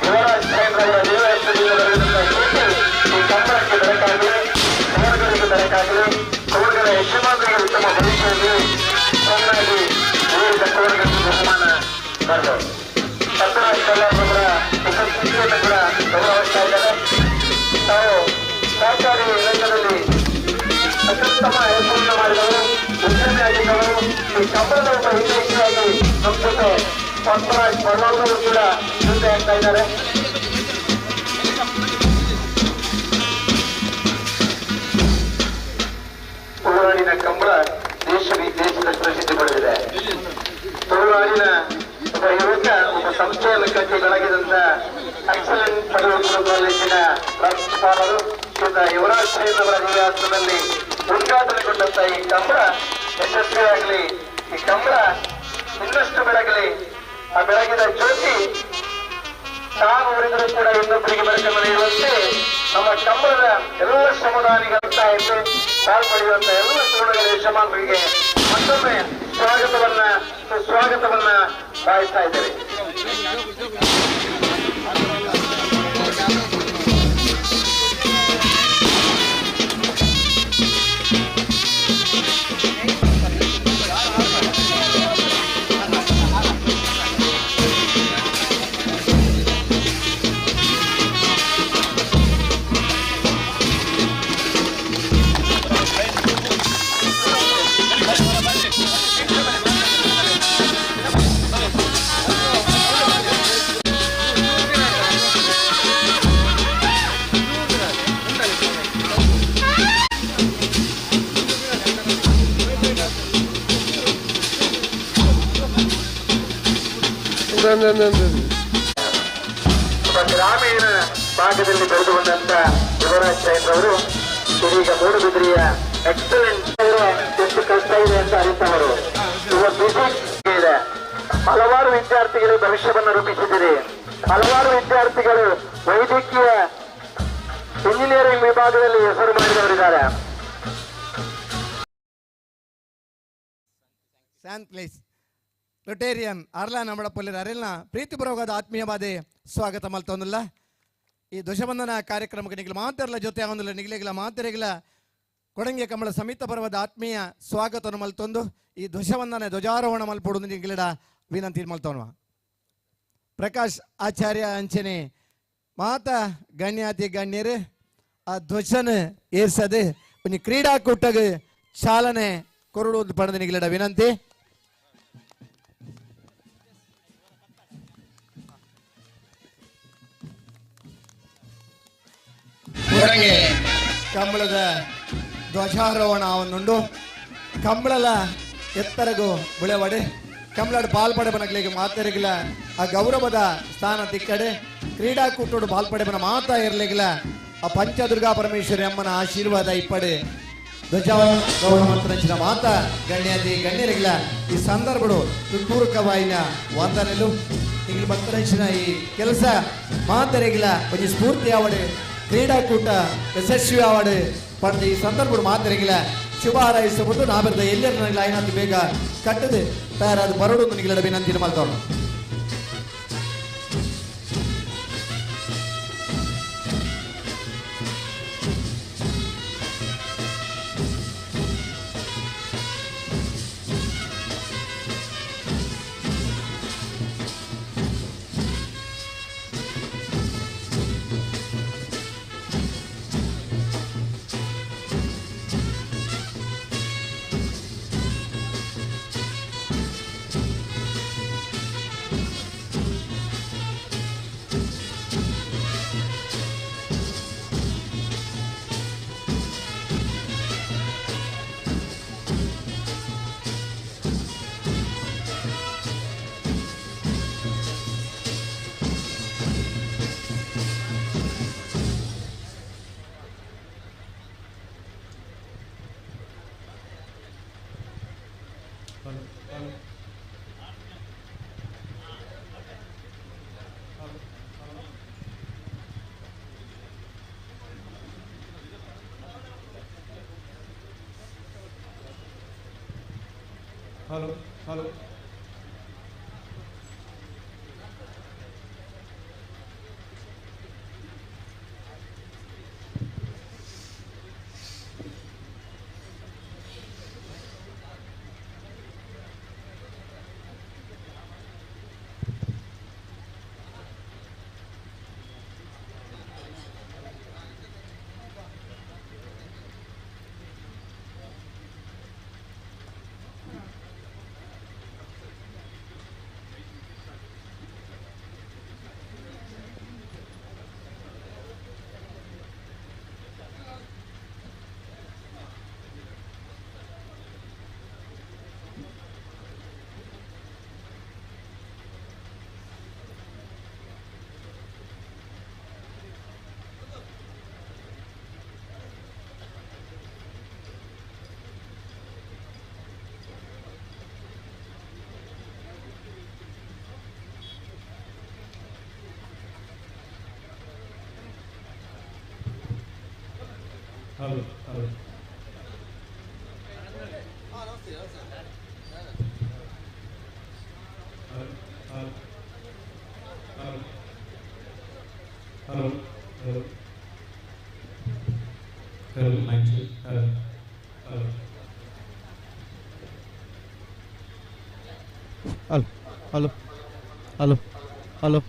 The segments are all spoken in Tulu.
ಯುವರಾಜ್ ಅವರ ದೇವಸ್ಥಾನದಿಂದ ಈ ಕಂಬಳಕ್ಕೆ ಬೆಳಕಾಗಲಿ, ಕೋರ್ಗಳಿಗೆ ಬೆಳಕಾಗಲಿ, ಕೋರ್ಗಳ ಯಜಮಾನರಿಗೆ ಉತ್ತಮ ಭವಿಷ್ಯದಲ್ಲಿ ಚೆನ್ನಾಗಿ ಏರಿದ ಕೋರ್ಗಳಿಗೆ ಬಹುಮಾನ ಬರಬಹುದು. ಪದ್ಮರಾಜ್ ಕಲ್ಯಾಣವರ ಉಪಸ್ಥಿತಿಯನ್ನು ಕೂಡ ಗೌರವಿಸ್ತಾ ಇದ್ದಾರೆ. ತಾವು ಸಹಕಾರಿ ರಂಗದಲ್ಲಿ ಅತ್ಯುತ್ತಮ ಹೆಸರನ್ನು ಮಾಡಿದವರು, ಉದ್ಯಮಿಯಾಗಿದ್ದವರು. ಈ ಕಂಬಳದ ಒಬ್ಬ ಹಿತೈಷಿಯಾಗಿ ನಮ್ಮ ಜೊತೆ ಪದ್ಮರಾಜ್ ಬಳ್ಳಾರವರು ಕೂಡ ಜೊತೆ ಆಗ್ತಾ ಇದ್ದಾರೆ. ತುಳುನಾಡಿನ ಕಂಬಳ ದೇಶ ವಿದೇಶದ ಪ್ರಸಿದ್ಧಿ ಪಡೆದಿದೆ. ತುಳುನಾಡಿನ ಒಬ್ಬ ಯುವಕ ಒಬ್ಬ ಸಂಸ್ಥೆಯನ್ನು ಕಟ್ಟಿ ಬೆಳಗಿದಂತ ಎಕ್ಸಲೆಂಟ್ ಪದವಿ ಕಾಲೇಜಿನ ಪ್ರಾಂಶುಪಾಲರು ಶ್ರೀಯುತ ಯುವರಾಜ್ ಅವರ ನಿವಾಸದಲ್ಲಿ ಉದ್ಘಾಟನೆಗೊಂಡಂತ ಈ ಕಂಬಳ ಯಶಸ್ವಿಯಾಗಲಿ, ಈ ಕಂಬಳ ಇನ್ನಷ್ಟು ಬೆಳಗಲಿ. ಆ ಬೆಳಗಿನ ಜ್ಯೋತಿ ತಾನು ಉಳಿದರೂ ಕೂಡ ಇನ್ನೊಬ್ಬರಿಗೆ ಬೆಳಕನ್ನು ನೀಡುವಂತೆ ನಮ್ಮ ಕಂಬಳದ ಎಲ್ಲ ಶ್ರಮದಾನಿಗಳ ಇದ್ದು ಪಾಲ್ಪಡೆಯುವಂತ ಎಲ್ಲ ತೋಳಗಳ ಯಜಮಾನರಿಗೆ ಮತ್ತೊಮ್ಮೆ ಸ್ವಾಗತವನ್ನ ಸುಸ್ವಾಗತವನ್ನ ಭಾವಿಸ್ತಾ ಇದ್ದೇವೆ. ಒಬ್ಬ ಗ್ರಾಮೀಣ ಭಾಗದಲ್ಲಿ ಬೆಳೆದು ಬಂದಂತ ಯುವರಾಜ್ ಅವರು ಇದೀಗ ಮೂಡುಬಿದಿರೆಯ ಎಕ್ಸಲೆಂಟ್ ಎಷ್ಟು ಕಷ್ಟ ಇದೆ ಅಂತ ಅರಿತವರು. ಇದೆ. ಹಲವಾರು ವಿದ್ಯಾರ್ಥಿಗಳು ಭವಿಷ್ಯವನ್ನು ರೂಪಿಸಿದ್ದೀರಿ. ಹಲವಾರು ವಿದ್ಯಾರ್ಥಿಗಳು ವೈದ್ಯಕೀಯ ಇಂಜಿನಿಯರಿಂಗ್ ವಿಭಾಗದಲ್ಲಿ ಹೆಸರು ಮಾಡಿದವರಿದ್ದಾರೆ. ಶಾಂತ್ ಪ್ಲೇಸ್ ರೊಟೇರಿಯನ್ ಅರ್ಲಾ ನಮ್ಮಡಪಲ್ಲಿ ಅರೆಲ್ನ ಪ್ರೀತಿಪೂರ್ವಕವಾದ ಆತ್ಮೀಯವಾದ ಸ್ವಾಗತ ಮಲ್ತೊಂದಿಲ್ಲ. ಈ ಧ್ವಜವಂದನ ಕಾರ್ಯಕ್ರಮಕ್ಕೆ ನಿಗಲ ಮಾತೆರ್ಲ ಜೊತೆ ಆವೊಂದಿಲ್ಲ ನಿಗಲಿಗಳ ಮಾತೆರೆಗಳ ಕೊಡಂಗೆ ಕಮಲ ಸಮಿತ ಪರ್ವದ ಆತ್ಮೀಯ ಸ್ವಾಗತವನ್ನು ಮಲ್ತೊಂದು ಈ ಧ್ವಜವಂದನೆ ಧ್ವಜಾರೋಹಣ ಮಲ್ಪೊಡು ನಿಗಲಿಡ ವಿನಂತಿ ಮಲ್ತೋನುವ. ಪ್ರಕಾಶ್ ಆಚಾರ್ಯ ಅಂಚನೆ ಮಾತ ಗಣ್ಯಾತಿ ಗಣ್ಯರು ಆ ಧ್ವಜನ ಏರ್ಸದು ಒಂಜಿ ಕ್ರೀಡಾಕೂಟಗ್ ಚಾಲನೆ ಕೊರಡು ಪಡೆದ ನಿಗಲಿಡ ವಿನಂತಿ. ಕೊಡಂಗೆ ಕಂಬಳದ ಧ್ವಜಾರೋಹಣ ಅವನುಂಡು. ಕಂಬಳಲ ಎತ್ತರಗು ಬುಳೆವಡೆ ಕಂಬಳಡ್ ಪಾಲ್ಪಡೆ ಬನಕ್ಲಿಗೆ ಮಾತೆರಿಗಿಲ್ಲ ಆ ಗೌರವದ ಸ್ಥಾನ ತಿಕ್ಕಡೆ ಕ್ರೀಡಾಕೂಟೋಡು ಪಾಲ್ಪಡೆ ಬನ ಮಾತಾ ಇರ್ಲಿಗಿಲ್ಲ ಆ ಪಂಚದುರ್ಗಾ ಪರಮೇಶ್ವರಿ ಅಮ್ಮನ ಆಶೀರ್ವಾದ ಇಪ್ಪಡೆ ಧ್ವಜಾರೋಹಣ ಮಂತ್ರಂಚಿನ ಮಾತಾ ಗಣ್ಯಾತಿ ಗಣ್ಯರಿಗಿಲ್ಲ ಈ ಸಂದರ್ಭಡು ಪೂರ್ವಕವಾಯಿನ ವಂದನೆಲು. ಇಂಗ್ಲಿ ಮಂತ್ರಂಚಿನ ಈ ಕೆಲಸ ಮಾತರಿಗಿಲ್ಲ ಒಂಜಿ ಸ್ಫೂರ್ತಿ ಆವಡೆ ಕ್ರೀಡಾಕೂಟ ಯಶಸ್ವಿ ಆವಡೆ ಪಡೆದ ಈ ಸಂದರ್ಭಡು ಮಾತರಿಗಿಲ್ಲ ಶುಭ ಹಾರೈಸಬಹುದು. ನಾವೆಲ್ಲ ಎಲ್ಲರ ಲೈನ್ ಬೇಗ ಕಟ್ಟದೆ ತಯಾರಾದ ಬರಡು ನಿಗಲ ವಿನಂತಿ ಮಾಡ್ತಾವ. Hello, hello. Hello hello hello hello hello hello hello mic check hello hello hello hello hello hello.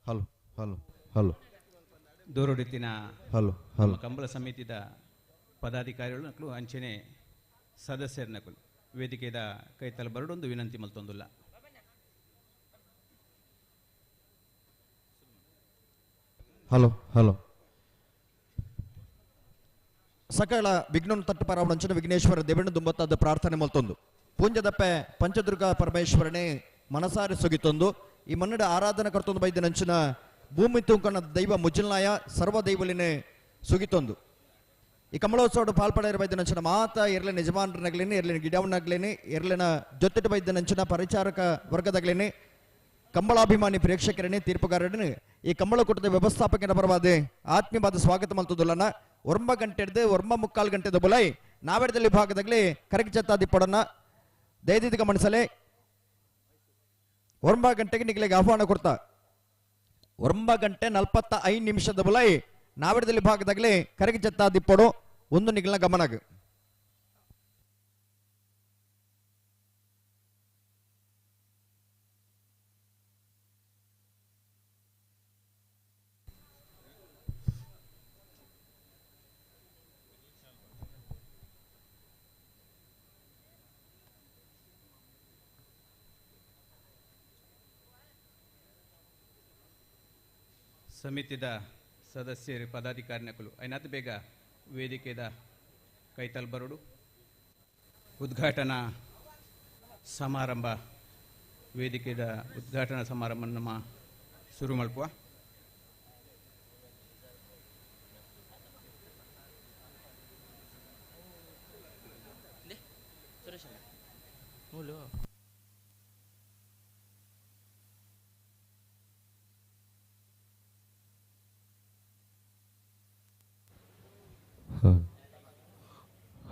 Hello hello hello. ದೂರುಡಿತ್ತಿನ hello hello. Kambala ಸಮಿತಿದ ಪದಾಧಿಕಾರಿಗಳು ನಕಲು ಅಂಚನೆ ಸದಸ್ಯರ ನಕಲು ವೇದಿಕೆದ ಕೈತಲ ಬರಡೊಂದು ವಿನಂತಿ ಮಲ್ತೊಂದುಲ್ಲ. Hello hello. ಸಕಲ ವಿಘ್ನನ್ ತಟ್ಟು ಪರವಣಂಚನ ವಿಘ್ನೇಶ್ವರ ದೇವಣ್ಣ ದುಂಬತ್ತಾದ ಪ್ರಾರ್ಥನೆ ಮಲ್ತೊಂದು ಪೂಂಜದಪ್ಪೆ ಪಂಚದುರ್ಗ ಪರಮೇಶ್ವರನೇ ಮನಸಾರೆ ಸುಗಿತೊಂದು ಈ ಮನ್ನಡ ಆರಾಧನೆ ಕರ್ತೊಂದು ಬೈದಿನಂಚಿನ ಭೂಮಿ ತೂಕನ ದೈವ ಮುಜ್ಜಲ್ನಾಯ ಸರ್ವ ದೈವಲಿನೇ ಸುಗಿತೊಂದು ಈ ಕಮಲೋತ್ಸವದ ಪಾಲ್ಪಡೆಯರ ಬೈದಿನಂಚಿನ ಮಾತ ಇರ್ಲಿನ ಯಜಮಾನರನಾಗ್ಲೇನೆ ಇರ್ಲಿನ ಗಿಡವನಾಗ್ಲೇನೆ ಇರ್ಲಿನ ಜೊತೆಟ ಬೈದಿನಂಚಿನ ಪರಿಚಾರಕ ವರ್ಗದಾಗ್ಲೇನೆ ಕಂಬಳಾಭಿಮಾನಿ ಪ್ರೇಕ್ಷಕರನೇ ತೀರ್ಪುಗಾರನೇ ಈ ಕಂಬಳಕೂಟದ ವ್ಯವಸ್ಥಾಪಕನ ಪರವಾದ ಆತ್ಮೀಯವಾದ ಸ್ವಾಗತ ಮಲ್ತದುಲ್ಲನ ಒರ್ಂಬ ಗಂಟೆ ಹಿಡ್ದು ಒರ್ಂಬ ಮುಕ್ಕಾಲು ಗಂಟೆದ ಬುಲೈ ನಾವೆಡದಲ್ಲಿ ಭಾಗದಾಗಲಿ ಕರಗಿ ಚತ್ತಾದಿ ಪೊಡನ ದಯದಿದ್ದು ಗಮನಿಸಲೆ ಒರ್ಂಬ ಗಂಟೆಗೆ ನಿಗಲಿಗೆ ಆಹ್ವಾನ ಕೊಡ್ತಾ ಒರ್ಂಬ ಗಂಟೆ 45 ನಿಮಿಷದ ಬುಲೈ ನಾವೆಡದಲ್ಲಿ ಭಾಗದಾಗಲಿ ಕರಗಿ ಚತ್ತಾದಿ ಪೊಡು ಒಂದು ನಿಗಲಿನ ಗಮನಗ. ಸಮಿತಿದ ಸದಸ್ಯರು ಪದಾಧಿಕಾರಿ ನಕಲು ಐನಾತ್ ಬೇಗ ವೇದಿಕೆದ ಕೈತಲ್ ಬರಡು ಉದ್ಘಾಟನಾ ಸಮಾರಂಭ ವೇದಿಕೆದ ಉದ್ಘಾಟನಾ ಸಮಾರಂಭ ನಮ್ಮ ಶುರು ಮಲ್ಪುವ.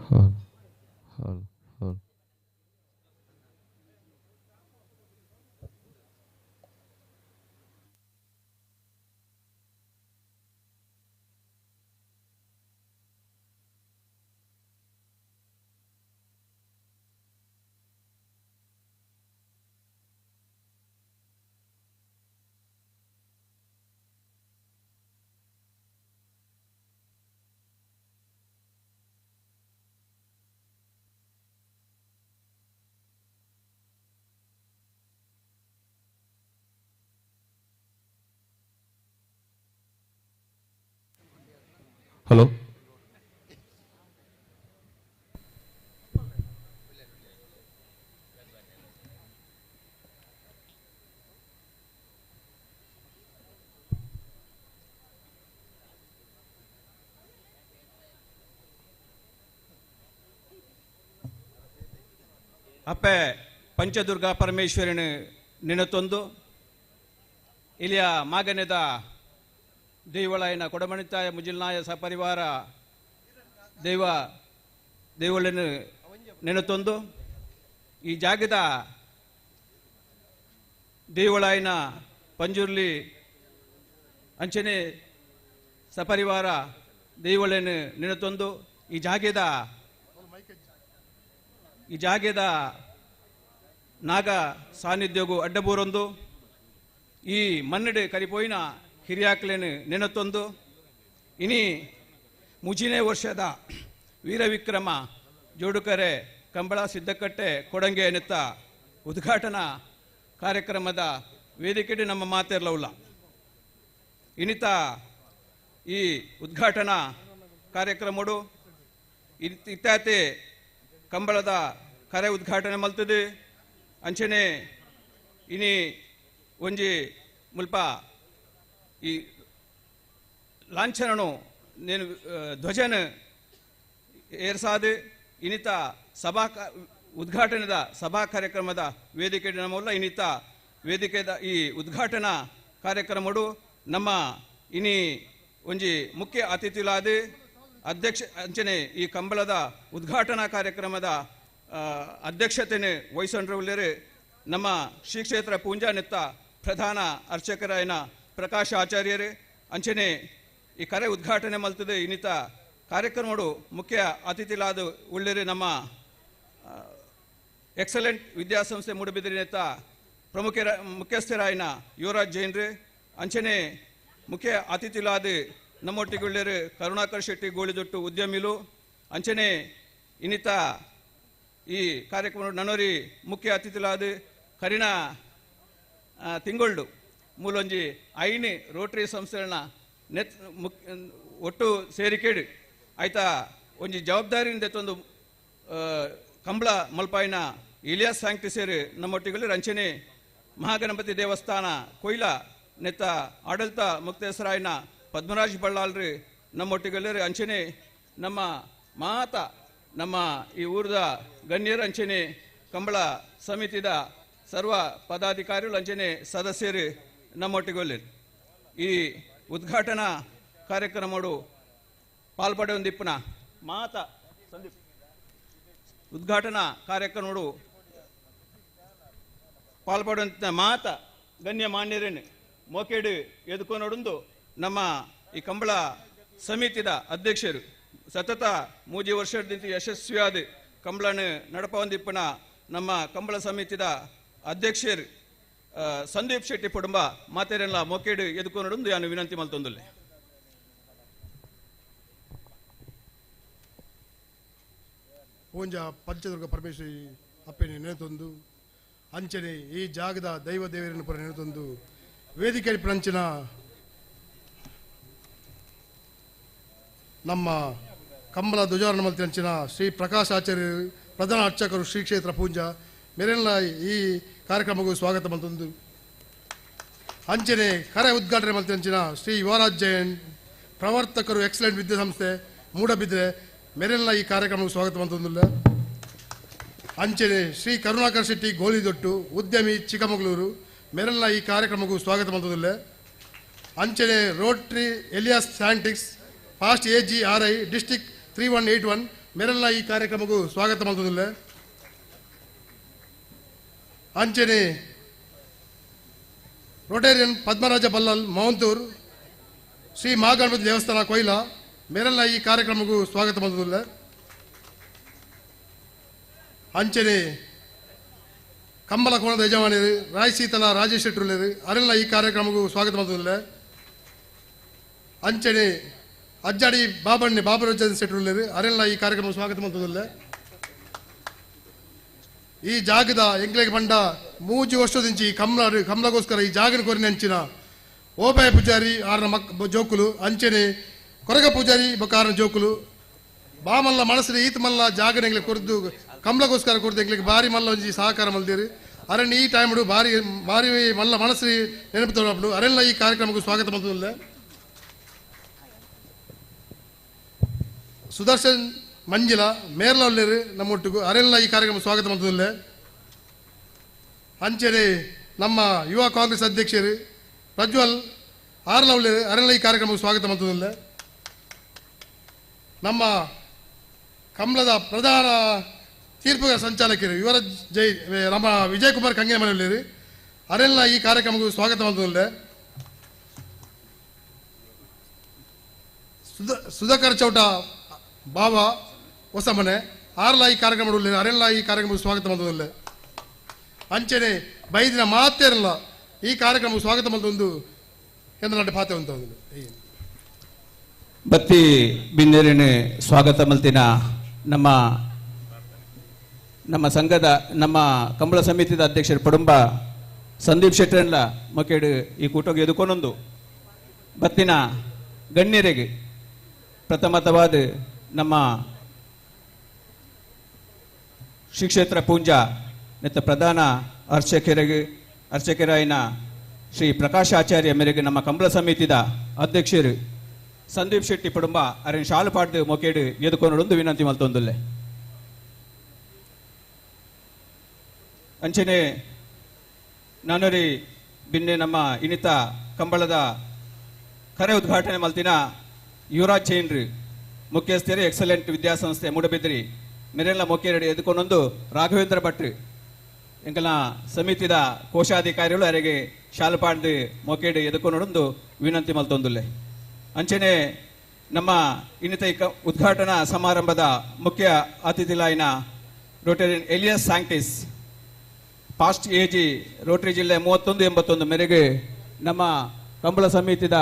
Hello hello hello. Hello. ಅಪ್ಪೆ ಪಂಚದುರ್ಗಾ ಪರಮೇಶ್ವರನ ನೆನತೊಂದು ಇಲ್ಲಿಯ ಮಾಗನೆದ ದೇವಳಾಯನ ಕೊಡಮಣಿತಾಯ ಮುಜಿಲ್ನಾಯ ಸಪರಿವಾರ ದೈವ ದೇವಳನ್ನು ನೆನತೊಂದು ಈ ಜಾಗದ ದೇವಳಾಯನ ಪಂಜುರ್ಲಿ ಅಂಚನೆ ಸಪರಿವಾರ ದೇವಳನ್ನು ನೆನತೊಂದು ಈ ಜಾಗದ ನಾಗ ಸಾನ್ನಿಧ್ಯಗೂ ಅಡ್ಡಬೂರೊಂದು ಈ ಮನ್ನಡೆ ಕರಿಪೋಯಿನ ಹಿರಿಯಾಕ್ಲೇನು ನೆನತೊಂದು ಇನಿ ಮುಜಿನೇ ವರ್ಷದ ವೀರವಿಕ್ರಮ ಜೋಡುಕರೆ ಕಂಬಳ ಸಿದ್ದಕಟ್ಟೆ ಕೊಡಂಗೆ ನೆತ್ತ ಉದ್ಘಾಟನಾ ಕಾರ್ಯಕ್ರಮದ ವೇದಿಕೆಡೆ ನಮ್ಮ ಮಾತಿರಲವುಲ್ಲ. ಇನ್ನಿತ ಈ ಉದ್ಘಾಟನಾ ಕಾರ್ಯಕ್ರಮಡು ಇತ್ಯಾತಿ ಕಂಬಳದ ಕರೆ ಉದ್ಘಾಟನೆ ಮಲ್ತದೆ ಅಂಚನೆ ಇನಿ ಒಂಜಿ ಮುಲ್ಪ ಈ ಲಾಂಛನನು ನೇನು ಧ್ವಜನ ಏರ್ಸಾದು ಇನ್ನಿತ ಸಭಾ ಉದ್ಘಾಟನೆದ ಸಭಾ ಕಾರ್ಯಕ್ರಮದ ವೇದಿಕೆ ನಮ್ಮಲ್ಲ ಇನ್ನಿತ ವೇದಿಕೆದ ಈ ಉದ್ಘಾಟನಾ ಕಾರ್ಯಕ್ರಮಡು ನಮ್ಮ ಇನಿ ಒಂಜಿ ಮುಖ್ಯ ಅತಿಥಿಲಾದ ಅಧ್ಯಕ್ಷ ಅಂಚನೆ ಈ ಕಂಬಳದ ಉದ್ಘಾಟನಾ ಕಾರ್ಯಕ್ರಮದ ಅಧ್ಯಕ್ಷತೆಯನ್ನು ವಹಿಸೊಂಡ್ರವುಳ್ಳೇರು ನಮ್ಮ ಶ್ರೀ ಕ್ಷೇತ್ರ ಪೂಂಜಾನೆತ್ತ ಪ್ರಧಾನ ಅರ್ಚಕರಾಯನ ಪ್ರಕಾಶ ಆಚಾರ್ಯರು ಅಂಚನೆ ಈ ಕರೆ ಉದ್ಘಾಟನೆ ಮಲ್ತದೆ ಇನ್ನಿತ ಕಾರ್ಯಕ್ರಮಡು ಮುಖ್ಯ ಅತಿಥಿಲಾದ ಉಳ್ಳೇರು ನಮ್ಮ ಎಕ್ಸಲೆಂಟ್ ವಿದ್ಯಾಸಂಸ್ಥೆ ಮೂಡುಬಿದಿರಿನೆತ್ತ ಪ್ರಮುಖರ ಮುಖ್ಯಸ್ಥರಾಯನ ಯುವರಾಜ್ ಜೈನ್ರು ಅಂಚನೆ ಮುಖ್ಯ ಅತಿಥಿಲಾದ ನಮ್ಮೊಟ್ಟಿಗೆ ಕರುಣಾಕರ್ ಶೆಟ್ಟಿ ಗೋಳಿದೊಟ್ಟು ಉದ್ಯಮಿಲು ಅಂಚನೆ ಇನ್ನಿತ ಈ ಕಾರ್ಯಕ್ರಮ ನನೋರಿ ಮುಖ್ಯ ಅತಿಥಿಲಾದ ಕರಿಣ ತಿಂಗೊಳ್ಳು ಮೂಲೊಂಜಿ ಐನಿ ರೋಟರಿ ಸಂಸ್ಥೆಗಳನ್ನ ನೆತ್ ಮುಖ್ಯ ಒಟ್ಟು ಸೇರಿಕೇಡು ಆಯ್ತಾ ಒಂಜಿ ಜವಾಬ್ದಾರಿಯಿಂದ ಒಂದು ಕಂಬಳ ಮಲ್ಪಾಯಿನ ಇಲಿಯಾಸ್ ಸಾಂಕ್ಟಿ ಸೇರಿ ನಮ್ಮೊಟ್ಟಿಗೆ ರಂಚನೆ ಮಹಾಗಣಪತಿ ದೇವಸ್ಥಾನ ಕೊಯ್ಲ ನೆತ್ತ ಆಡಳಿತ ಮುಕ್ತೇಶ್ವರಾಯನ ಪದ್ಮರಾಜ್ ಬಳ್ಳಾಲ್ರಿ ನಮ್ಮೊಟ್ಟಿಗೆ ಅಂಚನೆ ನಮ್ಮ ಮಾತ ನಮ್ಮ ಈ ಊರದ ಗಣ್ಯರ ಅಂಚನೆ ಕಂಬಳ ಸಮಿತಿದ ಸರ್ವ ಪದಾಧಿಕಾರಿಗಳು ಅಂಚನೆ ಸದಸ್ಯರು ನಮ್ಮೊಟ್ಟಿಗೆ ಈ ಉದ್ಘಾಟನಾ ಕಾರ್ಯಕ್ರಮಡು ಪಾಲ್ಪಡೆಯೊಂದಿಪ್ಪನ ಮಾತ ಸಂದೀಪ್ ಉದ್ಘಾಟನಾ ಕಾರ್ಯಕ್ರಮಡು ಪಾಲ್ಪಡುವಂತ ಮಾತ ಗಣ್ಯ ಮಾನ್ಯರೇನು ಮೋಕೇಡು ಎದುಕೊನೊಡೊಂದು ನಮ್ಮ ಈ ಕಂಬಳ ಸಮಿತಿದ ಅಧ್ಯಕ್ಷರು ಸತತ ಮೂಜಿ ವರ್ಷದಿಂದ ಯಶಸ್ವಿಯಾದ ಕಂಬಳನ ನಡಪವಂದಿಪ್ಪನ ನಮ್ಮ ಕಂಬಳ ಸಮಿತಿದ ಅಧ್ಯಕ್ಷರು ಸಂದೀಪ್ ಶೆಟ್ಟಿ ಕುಟುಂಬ ಮಾತೇರೆಲ್ಲ ಮೊಕೇಡು ಎದುಕೊನೊಡೊಂದು ನಾನು ವಿನಂತಿ ಮಲ್ತೊಂದುಲ್ಲೆ. ಪೂಂಜ ಪಂಚದುರ್ಗ ಪರಮೇಶ್ವರಿ ಅಪ್ಪೆನೆ ನೆನೆತೊಂದು ಅಂಚನೆ ಈ ಜಾಗದ ದೈವ ದೇವರನ್ನು ಪುರ ನೆನೆತೊಂದು ವೇದಿಕೆ ಪ್ರಂಚಿನ ನಮ್ಮ ಕಂಬಳ ಧ್ವಜಾರೋಹಣ ಮಲ್ತಿನಂಚಿನ ಶ್ರೀ ಪ್ರಕಾಶ್ ಆಚಾರ್ಯ ಪ್ರಧಾನ ಅರ್ಚಕರು ಶ್ರೀ ಕ್ಷೇತ್ರ ಪೂಂಜ ಮೇರೆಲ್ಲ ಈ ಕಾರ್ಯಕ್ರಮಕ್ಕೂ ಸ್ವಾಗತ ಮಲ್ತೊಂದು ಅಂಚನೆ ಕರೆ ಉದ್ಘಾಟನೆ ಮಲ್ತಿನಂಚಿನ ಶ್ರೀ ಯುವರಾಜ್ ಜೈನ್ ಪ್ರವರ್ತಕರು ಎಕ್ಸಲೆಂಟ್ ವಿದ್ಯಾಸಂಸ್ಥೆ ಮೂಡಬಿದ್ರೆ ಮೇರೆಲ್ಲ ಈ ಕಾರ್ಯಕ್ರಮಕ್ಕೆ ಸ್ವಾಗತ ಮಲ್ತೊಂದುಲ್ಲ. ಅಂಚನೆ ಶ್ರೀ ಕರುಣಾಕರ್ ಶೆಟ್ಟಿ ಗೋಲಿದೊಟ್ಟು ಉದ್ಯಮಿ ಚಿಕ್ಕಮಗಳೂರು ಮೇರೆಲ್ಲ ಈ ಕಾರ್ಯಕ್ರಮಕ್ಕೂ ಸ್ವಾಗತ ಮಲ್ತೊಂದುಲ್ಲ. ಅಂಚನೆ Rotary Elias Santix past A G R I district 3181 ಮೇರೆಲ್ಲ ಈ ಕಾರ್ಯಕ್ರಮಕ್ಕೂ ಸ್ವಾಗತ ಮಲ್ತೊಂದುಲ್ಲ. ಅಂಚನೆ ರೋಟೇರಿಯನ್ ಪದ್ಮರಾಜ ಬಲ್ಲಾಲ್ ಮವಂತೂರ್ ಶ್ರೀ ಮಹಾಗಣಪತಿ ದೇವಸ್ಥಾನ ಕೊಯ್ಲ ಮೇರೆಲ್ಲ ಈ ಕಾರ್ಯಕ್ರಮಕ್ಕೂ ಸ್ವಾಗತ ಮಲ್ತೊಂದುಲ್ಲ. ಅಂಚನೆ ಕಂಬಳ ಕೋಣದ ಯಜಮಾನರು ರಾಯ್ ಸೀತಲ ರಾಜೇಶ್ ಶೆಟ್ಟರುಳ್ಳರು ಅರೆಲ್ಲ ಈ ಕಾರ್ಯಕ್ರಮಕ್ಕೂ ಸ್ವಾಗತ ಮಲ್ತೊಂದುಲ್ಲ. ಅಂಚನೆ ಅಜ್ಜಾಡಿ ಬಾಬಣ್ಣೆ ಬಾಬರಾಜ ಶೆಟ್ಟರುಳ್ಳರು ಅರೆಲ್ಲ ಈ ಕಾರ್ಯಕ್ರಮ ಸ್ವಾಗತ ಮಲ್ತೊಂದುಲ್ಲ. ಈ ಜಾಗದ ಎಂಕ್ಲೆಗ್ ಪಂಡ ಮೂಜಿ ವರ್ಷದಿಂಚಿ ಕಮ್ಲ ಕಮ್ಲಗೋಸ್ಕರ ಈ ಜಾಗನ ಕೊರಿನ ಅಂಚಿನ ಓಬಾಯ ಪೂಜಾರಿ ಆರ್ನ ಮಕ್ ಜೋಕುಲು ಅಂಚನೆ ಕೊರಗ ಪೂಜಾರಿ ಬೊಕ್ಕ ಆರ್ನ ಜೋಕುಲು ಬಾಮಲ್ಲ ಮನಸ್ಸಿನ ಈತ ಮಲ್ಲ ಜಾಗನ ಎಂಗ್ಲಿಗೆ ಕೊರ್ದು ಕಮ್ಲಗೋಸ್ಕರ ಕೊರ್ದು ಎಂಗ್ಲಿಗೆ ಭಾರಿ ಮಲ್ಲ ಒಂಜಿ ಸಹಕಾರ ಮಲ್ದಿರು ಅರಣ್ಯ ಈ ಟೈಮ್ಡು ಭಾರಿ ಭಾರಿ ಮಲ್ಲ ಮನಸ್ಸು ನೆನಪು ತಗೊಳ್ಳೋದು ಅರೆಲ್ಲ ಈ ಕಾರ್ಯಕ್ರಮಕ್ಕೆ ಸ್ವಾಗತ ಮಲ್ತೊಂದುಲ್ಲ. ಸುದರ್ಶನ್ ಮಂಜಿಲ ಮೇರ್ಲ ಉಳ್ಳೇರು ನಮ್ಮೊಟ್ಟಿಗೂ ಅರೆಲ್ಲ ಈ ಕಾರ್ಯಕ್ರಮ ಸ್ವಾಗತ ಮಲ್ತೊಂದುಲ್ಲ. ಅಂಚನೆ ನಮ್ಮ ಯುವ ಕಾಂಗ್ರೆಸ್ ಅಧ್ಯಕ್ಷರು ಪ್ರಜ್ವಲ್ ಆರ್ಲ ಉಳ್ಳೇರು ಅರೆಲ್ಲ ಈ ಕಾರ್ಯಕ್ರಮಕ್ಕೆ ಸ್ವಾಗತ ಮಂತೊಂದುಲ್ಲೆ. ನಮ್ಮ ಕಂಬಳದ ಪ್ರಧಾನ ತೀರ್ಪುಗಳ ಸಂಚಾಲಕರು ಯುವರಾಜ್ ಜೈ ನಮ್ಮ ವಿಜಯಕುಮಾರ್ ಕಂಗೇಮನೆ ಉಳ್ಳೇರು ಅರೆಲ್ಲ ಈ ಕಾರ್ಯಕ್ರಮಕ್ಕೆ ಸ್ವಾಗತ ಮಂತೊಂದುಲ್ಲೆ. ಸುಧಾಕರ್ ಚೌಟ ಬಾಬಾ ಹೊಸಮನೆ ಆರ್ಲ ಈ ಕಾರ್ಯಕ್ರಮ ಉಳ್ಳೇರು ಅರೆಲ್ಲ ಈ ಕಾರ್ಯಕ್ರಮಕ್ಕೆ ಸ್ವಾಗತ ಮಂತೊಂದುಲ್ಲೆ. ಅಂಚನೆ ಬೈದಿನ ಮಾತೇರಲ್ಲ ಈ ಕಾರ್ಯಕ್ರಮಕ್ಕೆ ಸ್ವಾಗತ ಮಂತೊಂದು ಕೇಂದ್ರ ಪಾತೆ ಅಂತ ಬತ್ತಿ ಬಿನ್ನೇರಿನ ಸ್ವಾಗತ ಮಲ್ತಿನ ನಮ್ಮ ನಮ್ಮ ಸಂಘದ ನಮ್ಮ ಕಂಬಳ ಸಮಿತಿದ ಅಧ್ಯಕ್ಷರು ಪಡುಂಬ ಸಂದೀಪ್ ಶೆಟ್ಟರ್ಲ ಮೊಕೇಡು ಈ ಕೂಟಗೆ ಎದುಕೊನೊಂದು ಬತ್ತಿನ ಗಣ್ಯರಿಗೆ ಪ್ರಥಮತವಾದ ನಮ್ಮ ಶ್ರೀ ಕ್ಷೇತ್ರ ಪೂಂಜಾ ನೆತ್ತ ಪ್ರಧಾನ ಅರ್ಚಕರಿಗೆ ಅರ್ಚಕರಾಯಿನ ಶ್ರೀ ಪ್ರಕಾಶ್ ಆಚಾರ್ಯ ಮೇರೆಗೆ ನಮ್ಮ ಕಂಬಳ ಸಮಿತಿದ ಅಧ್ಯಕ್ಷರು ಸಂದೀಪ್ ಶೆಟ್ಟಿ ಪಡುಂಬ ಅರೆನ್ ಶಾಲು ಪಾಡ್ದು ಮೊಕೇಡು ಎದುಕೊನೊಂದು ವಿನಂತಿ ಮಲ್ತೊಂದುಲ್ಲೆ. ಅಂಚನೆ ನಾನೊರಿ ಬಿನ್ನೆ ನಮ್ಮ ಇನಿತ ಕಂಬಳದ ಕರೆ ಉದ್ಘಾಟನೆ ಮಲ್ತಿನ ಯುವರಾಜ್ ಜೈನ್ರು ಮುಖ್ಯಸ್ಥರು ಎಕ್ಸಲೆಂಟ್ ವಿದ್ಯಾಸಂಸ್ಥೆ ಮೂಡಬಿದ್ರಿ ಮೆರೆಲ್ಲ ಮೊಕೇರಡಿ ಎದುಕೊನೊಂದು ರಾಘವೇಂದ್ರ ಭಟ್ರು ಎಂಕಲ್ನ ಸಮಿತಿದ ಕೋಶಾಧಿಕಾರಿಗಳು ಅರೆಗೆ ಶಾಲು ಪಾಡ್ದು ಮೊಕೇಡು ಎದುಕೊನೊಂದು ವಿನಂತಿ ಮಲ್ತೊಂದುಲ್ಲೆ. ಅಂಚನೆ ನಮ್ಮ ಇನ್ನಿತ ಉದ್ಘಾಟನಾ ಸಮಾರಂಭದ ಮುಖ್ಯ ಅತಿಥಿಲಾಯಿನ Rotarian Elias Sanctis past AG Rotary ಜಿಲ್ಲೆ 3181 ಮೇರೆಗೆ ನಮ್ಮ ಕಂಬಳ ಸಮಿತಿದ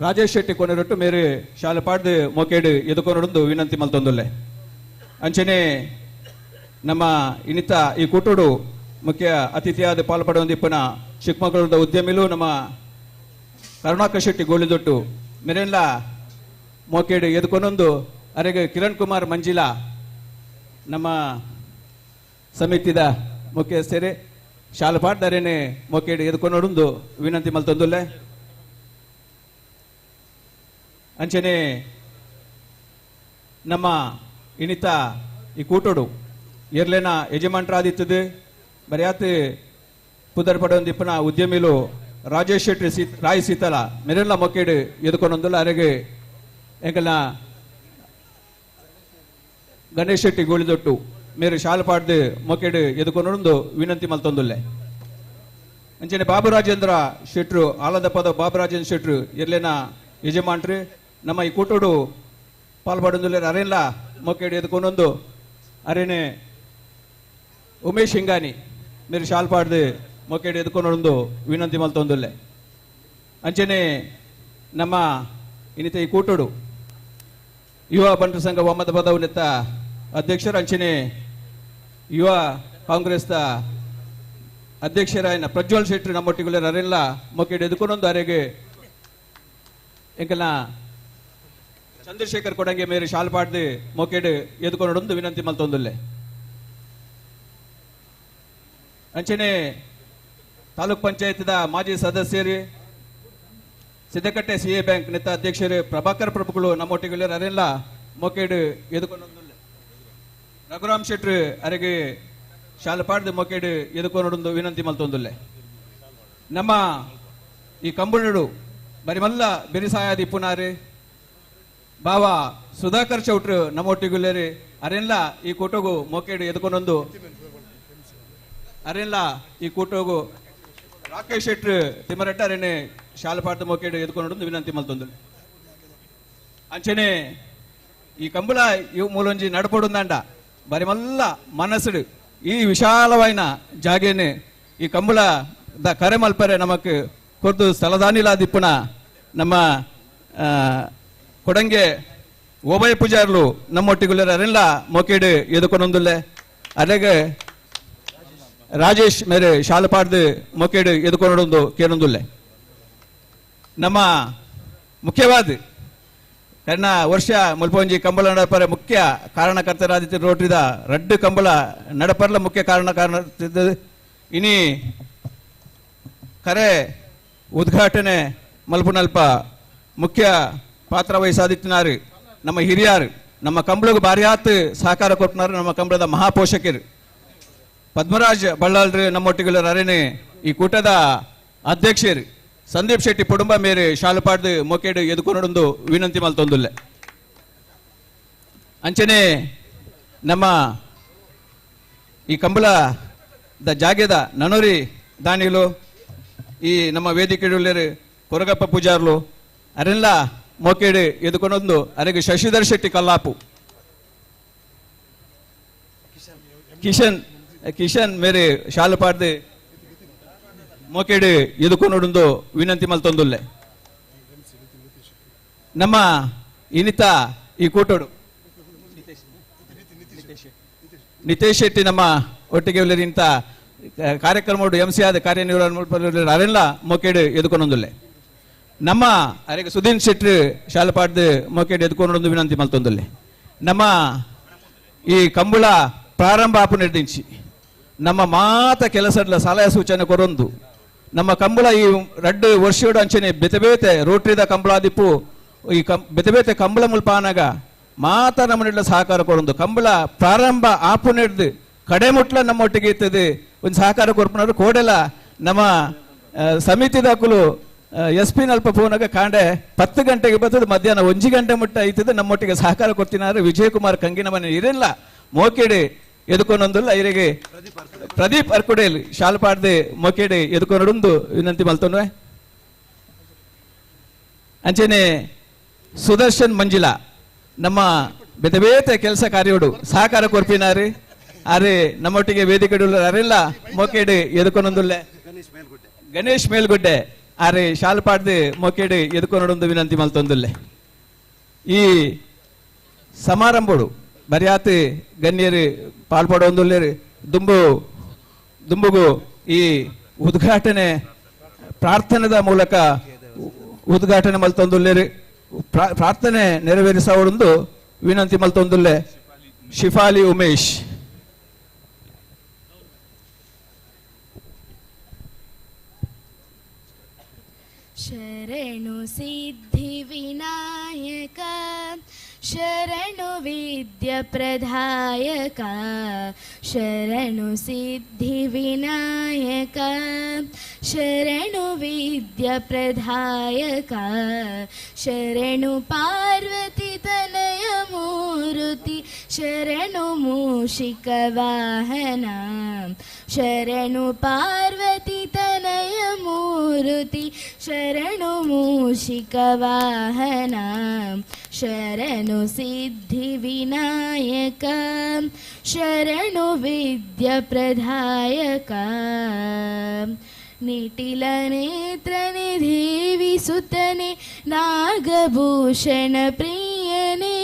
ರಾಜೇಶ್ ಶೆಟ್ಟಿ ಕೊನೆರೊಟ್ಟು ಮೇರೆ ಶಾಲು ಪಾಡ್ದು ಮೊಕೇಡು ಎದುಕೊನೊಂದು ವಿನಂತಿ ಮಲ್ತೊಂದುಲ್ಲೆ. ಅಂಚನೆ ನಮ್ಮ ಇನ್ನಿತ ಈ ಕೂಟೋಡು ಮುಖ್ಯ ಅತಿಥಿಯಾದ ಪಾಲ್ಪಡುವಂದಿಪ್ಪನ ಚಿಕ್ಕಮಗಳೂರದ ಉದ್ಯಮಿಲು ನಮ್ಮ ಕರುಣಾಕರ್ ಶೆಟ್ಟಿ ಗೋಳಿದೊಟ್ಟು ಮೆರೆಲ್ಲ ಮೋಕೇಡು ಎದುಕೊನೊಂದು ಅರೆಗೆ ಕಿರಣ್ ಕುಮಾರ್ ಮಂಜಿಲಾ ನಮ್ಮ ಸಮಿತಿದ ಮುಖ್ಯಸ್ಥರೇ ಶಾಲು ಪಾಡ್ದಾರೇನೆ ಮೊಕೇಡು ಎದುಕೊನೊಂದು ವಿನಂತಿ ಮಲ್ತೊಂದುಲ್ಲೆ. ಅಂಚನೆ ನಮ್ಮ ಇನಿತ ಈ ಕೂಟೋಡು ಎರ್ಲೆನ ಯಜಮಾನ್ರಾದಿತ್ತದು ಬರಿಯಾತ್ ಪುದರ್ ಪಡೊಂದಿಪ್ಪನ ಉದ್ಯಮಿಲು ರಾಜೇಶ್ ಶೆಟ್ಟಿ ರಾಯ್ ಸೀತಲ ಮೆರೆಲ್ಲ ಮೊಕೇಡು ಎದುಕೊನೊಂದುಲ್ಲ. ಅರೆಗೆ ಎಂಕಲ್ನ ಗಣೇಶ್ ಶೆಟ್ಟಿ ಗೋಳಿದೊಟ್ಟು ಮೇರು ಶಾಲು ಪಾಡ್ದು ಮೊಕೇಡು ಎದುಕೊನೊಂದು ವಿನಂತಿ ಮಲ್ತೊಂದುಲ್ಲೆ. ಅಂಚನೆ ಬಾಬು ರಾಜೇಂದ್ರ ಶೆಟ್ರು ಆಲದ ಪದ ಬಾಬು ರಾಜೇಂದ್ರ ಶೆಟ್ರು ಎರ್ಲೆನ ಯಜಮಾನ್ರು ನಮ್ಮ ಈ ಕೂಟೋಡು ಪಾಲ್ಪಡೊಂದುಲ್ಲೆ. ಅರೆಲ್ಲ ಮೊಕೇಡು ಎದುಕೊನೊಂದು ಅರೇನೆ ಉಮೇಶ್ ಹಿಂಗಾನಿ ಮೇರು ಶಾಲು ಪಾಡ್ದು ಮೊಕೇಡು ಎದುಕೊನೊಂದು ವಿನಂತಿ ಮಲ್ತೊಂದುಲ್ಲೆ. ಅಂಚನೆ ನಮ್ಮ ಇನ್ನಿತ ಈ ಕೂಟೋಡು ಯುವ ಬಂಟರ ಸಂಘ ಒಮ್ಮತ ಪದವು ನೆತ್ತ ಅಧ್ಯಕ್ಷರು ಅಂಚನೆ ಯುವ ಕಾಂಗ್ರೆಸ್ದ ಅಧ್ಯಕ್ಷರಾಯನ ಪ್ರಜ್ವಲ್ ಶೆಟ್ಟಿ ನಮ್ಮೊಟ್ಟಿಗೆ ಅರೆಲ್ಲ ಮೊಕೇಡು ಎದುಕೊನೊಂದು ಅರೆಗೆ ಎಂಕಲ್ನ ಚಂದ್ರಶೇಖರ್ ಕೊಡಂಗೆ ಮೇರೆ ಶಾಲು ಪಾಡ್ದು ಮೊಕೇಡು ಎದುಕೊನೊಂದು ವಿನಂತಿ ಮಲ್ತೊಂದುಲ್ಲೆ. ಅಂಚನೆ ತಾಲೂಕ್ ಪಂಚಾಯತ್ದ ಮಾಜಿ ಸದಸ್ಯರು ಸಿದ್ದಕಟ್ಟೆ C A bank ನೆತ್ತ ಅಧ್ಯಕ್ಷರು ಪ್ರಭಾಕರ್ ಪ್ರಭುಗಳು ನಮ್ಮೊಟ್ಟಿಗೆ ಅರೆಲ್ಲ ಮೊಕೇಡು ಎದುಕೊನೊಂದುಲ್ಲೆ. ರಘುರಾಮ್ ಶೆಟ್ರು ಅರೆಗೆ ಶಾಲು ಪಾಡ್ದು ಮೊಕೇಡು ಎದುಕೊನೊಂದು ವಿನಂತಿ ಮಲ್ತೊಂದುಲ್ಲೆ. ನಮ್ಮ ಈ ಕಂಬಳಡು ಬರಿಮಲ್ಲ ಬೆರಿಸಾಯಾದಿ ಪುನಾರು ಬಾವಾ ಸುಧಾಕರ್ ಚೌಟ್ರು ನಮ್ಮೊಟ್ಟಿಗುಲ್ಲೇರಿ ಅರೆಲ್ಲ ಈ ಕೂಟಗು ಮೊಕೇಡು ಎದುಕೊನೊಂದು ಅರೆಲ್ಲ ಈ ಕೂಟಗು ರಾಕೇಶ್ ಶೆಟ್ರು ತಿಮ್ಮರಟ್ಟ ಅರೇನೆ ಶಾಲು ಪಾಡ್ದು ಮೊಕೇಡು ಎದುಕೊನೊಂದು ವಿನಂತಿ ಮಲ್ತೊಂದು. ಅಂಚನೆ ಈ ಕಂಬಳ ಇವು ಮೂಲೊಂಜಿ ನಡಪೊಡುಂದಾಂಡ ಬರಿಮಲ್ಲ ಮನಸ್ಸುಡು ಈ ವಿಶಾಲವಾಯಿನ ಜಾಗೇನೆ ಈ ಕಂಬಳ the ಕರೆ ಮಲ್ಪರೆ ನಮಕ್ ಕೊರ್ದು ಸ್ಥಳದಾನಿಲಾದಿಪ್ಪುನ ನಮ್ಮ ಕೊಡಂಗೆ ಓಬಯ ಪೂಜಾರ್ಲು ನಮ್ಮೊಟ್ಟಿಗುಲ್ಲೇರು ಅರೆಲ್ಲ ಮೊಕೇಡು ಎದುಕೊನೊಂದುಲ್ಲೆ. ಅರೆಗೆ ರಾಜೇಶ್ ಮೇರೆ ಶಾಲು ಪಾಡ್ದು ಮೊಕೇಡು ಎದುಕೊನೊಂದು ಕೇಳೊಂದುಲ್ಲೆ. ನಮ್ಮ ಮುಖ್ಯವಾದ ಕರ್ನ ವರ್ಷ ಮುಲ್ಪೊಂಜಿ ಕಂಬಳ ನಡಪರೆ ಮುಖ್ಯ ಕಾರಣಕರ್ತರಾದಿತ್ಯ ರೋಟ್ರಿದ ರಡ್ಡು ಕಂಬಳ ನಡಪರ್ಲ ಮುಖ್ಯ ಕಾರಣ ಇನಿ ಕರೆ ಉದ್ಘಾಟನೆ ಮಲ್ಪುನಲ್ಪ ಮುಖ್ಯ ಪಾತ್ರ ವಹಿಸಾದಿತ್ತಿನಾರು ನಮ್ಮ ಹಿರಿಯಾರು ನಮ್ಮ ಕಂಬಳಗೂ ಭಾರಿಯಾತ್ ಸಹಕಾರ ಕೊಟ್ಟನಾರು ನಮ್ಮ ಕಂಬಳದ ಮಹಾಪೋಷಕರು Padmaraj ಬಳ್ಳಾಲ್ರು ನಮ್ಮೊಟ್ಟಿಗೆ ಅರೇನೆ ಈ ಕೂಟದ ಅಧ್ಯಕ್ಷರು ಸಂದೀಪ್ ಶೆಟ್ಟಿ ಕುಟುಂಬ ಮೇರೆ ಶಾಲುಪಾಡ್ದು ಮೊಕೆಡು ಎದುಕೊನೊಂದು ವಿನಂತಿ ಮಲ್ತೊಂದುಲ್ಲೆ. ಅಂಚನೆ ನಮ್ಮ ಈ ಕಂಬಳದ ಜಾಗೆದ ನನೋರಿ ದಾನಿಲು ಈ ನಮ್ಮ ವೇದಿಕೆಡುಳ್ಳರು ಕೊರಗಪ್ಪ ಪೂಜಾರ್ಲು ಅರೆಲ್ಲ ಮೊಕೆಡು ಎದುಕೊನೊಂದು ಅರೆಗೆ ಶಶಿಧರ್ ಶೆಟ್ಟಿ ಕಲ್ಲಾಪು ಕಿಶನ್ ಕಿಶನ್ ಮೇರೆ ಶಾಲುಪಾಡ್ದು ಮೊಕೆಡು ಎದುಕೊನೊಂದು ವಿನಂತಿ ಮಲ್ತೊಂದುಲ್ಲೆ. ನಮ್ಮ ಇನಿತ ಈ ಕೂಟೋಡು ನಿತೇಶ್ ಶೆಟ್ಟಿ ನಮ್ಮ ಒಟ್ಟಿಗೆ ಇಂಥ ಕಾರ್ಯಕ್ರಮ ಎಂ ಸಿ ಆದ ಕಾರ್ಯನಿರ್ವಹಣೆ ಅರೆಲ್ಲ ಮೊಕೆಡು ಎದುಕೊನೊಂದುಲ್ಲೆ. ನಮ್ಮ ಅರೆಗೆ ಸುದೀನ್ ಶೆಟ್ಟಿ ಶಾಲಪಾಡ್ದು ಮೊಕೆಡು ಎದುಕೊನೊಂದು ವಿನಂತಿ ಮಲ್ತೊಂದುಲ್ಲೆ. ನಮ್ಮ ಈ ಕಂಬಳ ಪ್ರಾರಂಭ ಆಪು ನಿರ್ದಿಂಚಿ ನಮ್ಮ ಮಾತ ಕೆಲಸಡ್ಲ ಸಲಹೆ ಸೂಚನೆ ಕೊರೊಂದು ನಮ್ಮ ಕಂಬಳ ಈ ರಡ್ಡು ವರ್ಷೋಡು ಅಂಚನೆ ಬೆತೆ ಬೇತೆ ರೋಟ್ರಿದ ಕಂಬಳಾದಿಪ್ಪು ಈ ಬೆತೆ ಬೇತೆ ಕಂಬಳ ಮುಲ್ಪಾನಾಗ ಮಾತ ನಮ್ಮ ಸಹಕಾರ ಕೊರೊಂದು ಕಂಬಳ ಪ್ರಾರಂಭ ಆಪು ನಡೆದು ಕಡೆ ಮುಟ್ಲ ನಮ್ಮೊಟ್ಟಿಗೆ ಇರ್ತದೆ ಒಂದು ಸಹಕಾರ ಕೊರ್ಪನವರು ಕೋಡೆಲ ನಮ್ಮ ಸಮಿತಿದಾಕುಲು ಎಸ್ ಪಿ ನಲ್ಪ ಫೋನಾಗ ಕಾಂಡೆ 10 ಗಂಟೆಗೆ ಬರ್ತದೆ ಮಧ್ಯಾಹ್ನ 1 ಗಂಟೆ ಮುಟ್ಟ ಐತದೆ ನಮ್ಮೊಟ್ಟಿಗೆ ಸಹಕಾರ ಕೊಡ್ತಿನಾರು ವಿಜಯಕುಮಾರ್ ಕಂಗಿನ ಮನೆ ಇರಲ್ಲ ಮೋಕೆಡೆ ಎದುಕೊನೊಂದುಲ್ಲ ಇರಿಗೆ ಪ್ರದೀಪ್ ಅರ್ಕುಡೇಲ್ ಶಾಲ್ಪಾಡ್ದೆ ಮೊಕೆಡೆ ಎದುಕೊನೊಂದು ವಿನಂತಿ ಮಲ್ತೊನ್ವೆ. ಅಂಚನೆ ಸುದರ್ಶನ್ ಮಂಜಿಲಾ ನಮ್ಮ ಬೇತೆ ಬೇತೆ ಕೆಲಸ ಕಾರ್ಯೋಡು ಸಹಕಾರ ಕೊರ್ಪಿನಾರು ಅರೆ ನಮ್ಮೊಟ್ಟಿಗೆ ವೇದಿಕೆ ಅರೆಲ್ಲ ಮೊಕೆಡೆ ಎದುಕೊನೊಂದುಲ್ಲೆ. ಗಣೇಶ್ ಮೇಲ್ಗುಡ್ಡೆ ಅರೆ ಶಾಲ್ಪಾಡ್ದೆ ಮೊಕೆಡೆ ಎದುಕೊನೊಂದು ವಿನಂತಿ ಮಲ್ತೊಂದುಲ್ಲೆ. ಈ ಸಮಾರಂಭಡು ಬರಿಯಾತಿ ಗಣ್ಯರು ಪಾಲ್ಪಡೊಂದುಲ್ಲೇರು ದುಂಬು ದುಂಬುಗು ಈ ಉದ್ಘಾಟನೆ ಪ್ರಾರ್ಥನೆದ ಮೂಲಕ ಉದ್ಘಾಟನೆ ಮಲ್ತೊಂದುಲ್ಲೇರು ಪ್ರಾರ್ಥನೆ ನೆರವೇರಿಸವೊಂದು ವಿನಂತಿ ಮಲ್ತೊಂದುಲ್ಲೆ. ಶಿಫಾಲಿ ಉಮೇಶ್. ಶರಣು ಸಿದ್ಧಿ ವಿನಾಯಕ ಶರಣು ವಿದ್ಯ ಪ್ರದಾಯಕ ಶರಣು ಸಿದ್ಧಿ ವಿನಾಯಕ ಶರಣು ವಿದ್ಯ ಪ್ರದಾಯಕ ಶರಣು ಪಾರ್ವತಿ ತನಯ ಮೂರುತಿ ಶರಣು ಮೂಷಿಕ ವಾಹನ ಶರಣು ಪಾರ್ವತಿ ತನಯ ಮೂರುತಿ ಶರಣು ಮೂಷಿಕ ವಾಹನ ಶರಣು ಸಿದ್ಧಿ ವಿನಾಯಕ ಶರಣು ವಿದ್ಯ ಪ್ರದಾಯಕ ನಿಟಿಲ ನೇತ್ರನೆ ದೇವಿ ಸುತನೆ ನಾಗಭೂಷಣ ಪ್ರಿಯನೇ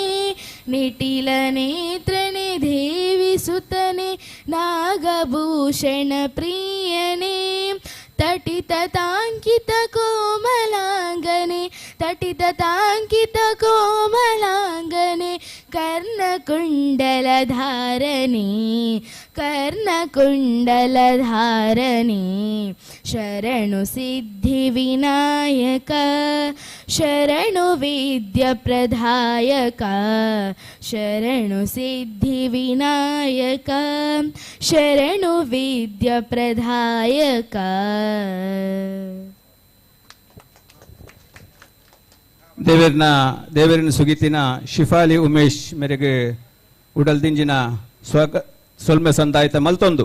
ನಿಟಿಲ ನೇತ್ರನೆ ದೇವಿ ಸುತನೆ ನಾಗಭೂಷಣ ಪ್ರಿಯನೇ ತಟಿತ ತಾಂಕಿತ ಕೋಮಲಾಂಗನೆ ತಟಿತ ತಾಂಕಿತ ಕೋಮಲಾಂಗನೆ ಕರ್ಣಕುಂಡಲಧಾರಣೆ ಕರ್ಣಕುಂಡಲಧಾರಣೆ ಶರಣು ಸಿದ್ಧಿ ವಿನಾಯಕ ಶರಣು ವಿದ್ಯ ಪ್ರದಾಯಕ ಶರಣು ಸಿದ್ಧಿ ವಿನಾಯಕ ಶರಣು ವಿದ್ಯ ಪ್ರದಾಯಕ. ದೇವರಿನ ದೇವರಿನ ಸುಗೀತಿನ ಶಿಫಾಲಿ ಉಮೇಶ್ ಮೇರೆಗೆ ಉಡಲ್ದಿಂಜಿನ ಸ್ವಾಗ ಸೊಲ್ಮೆ ಸಂದಾಯಿತ ಮಲ್ತೊಂದು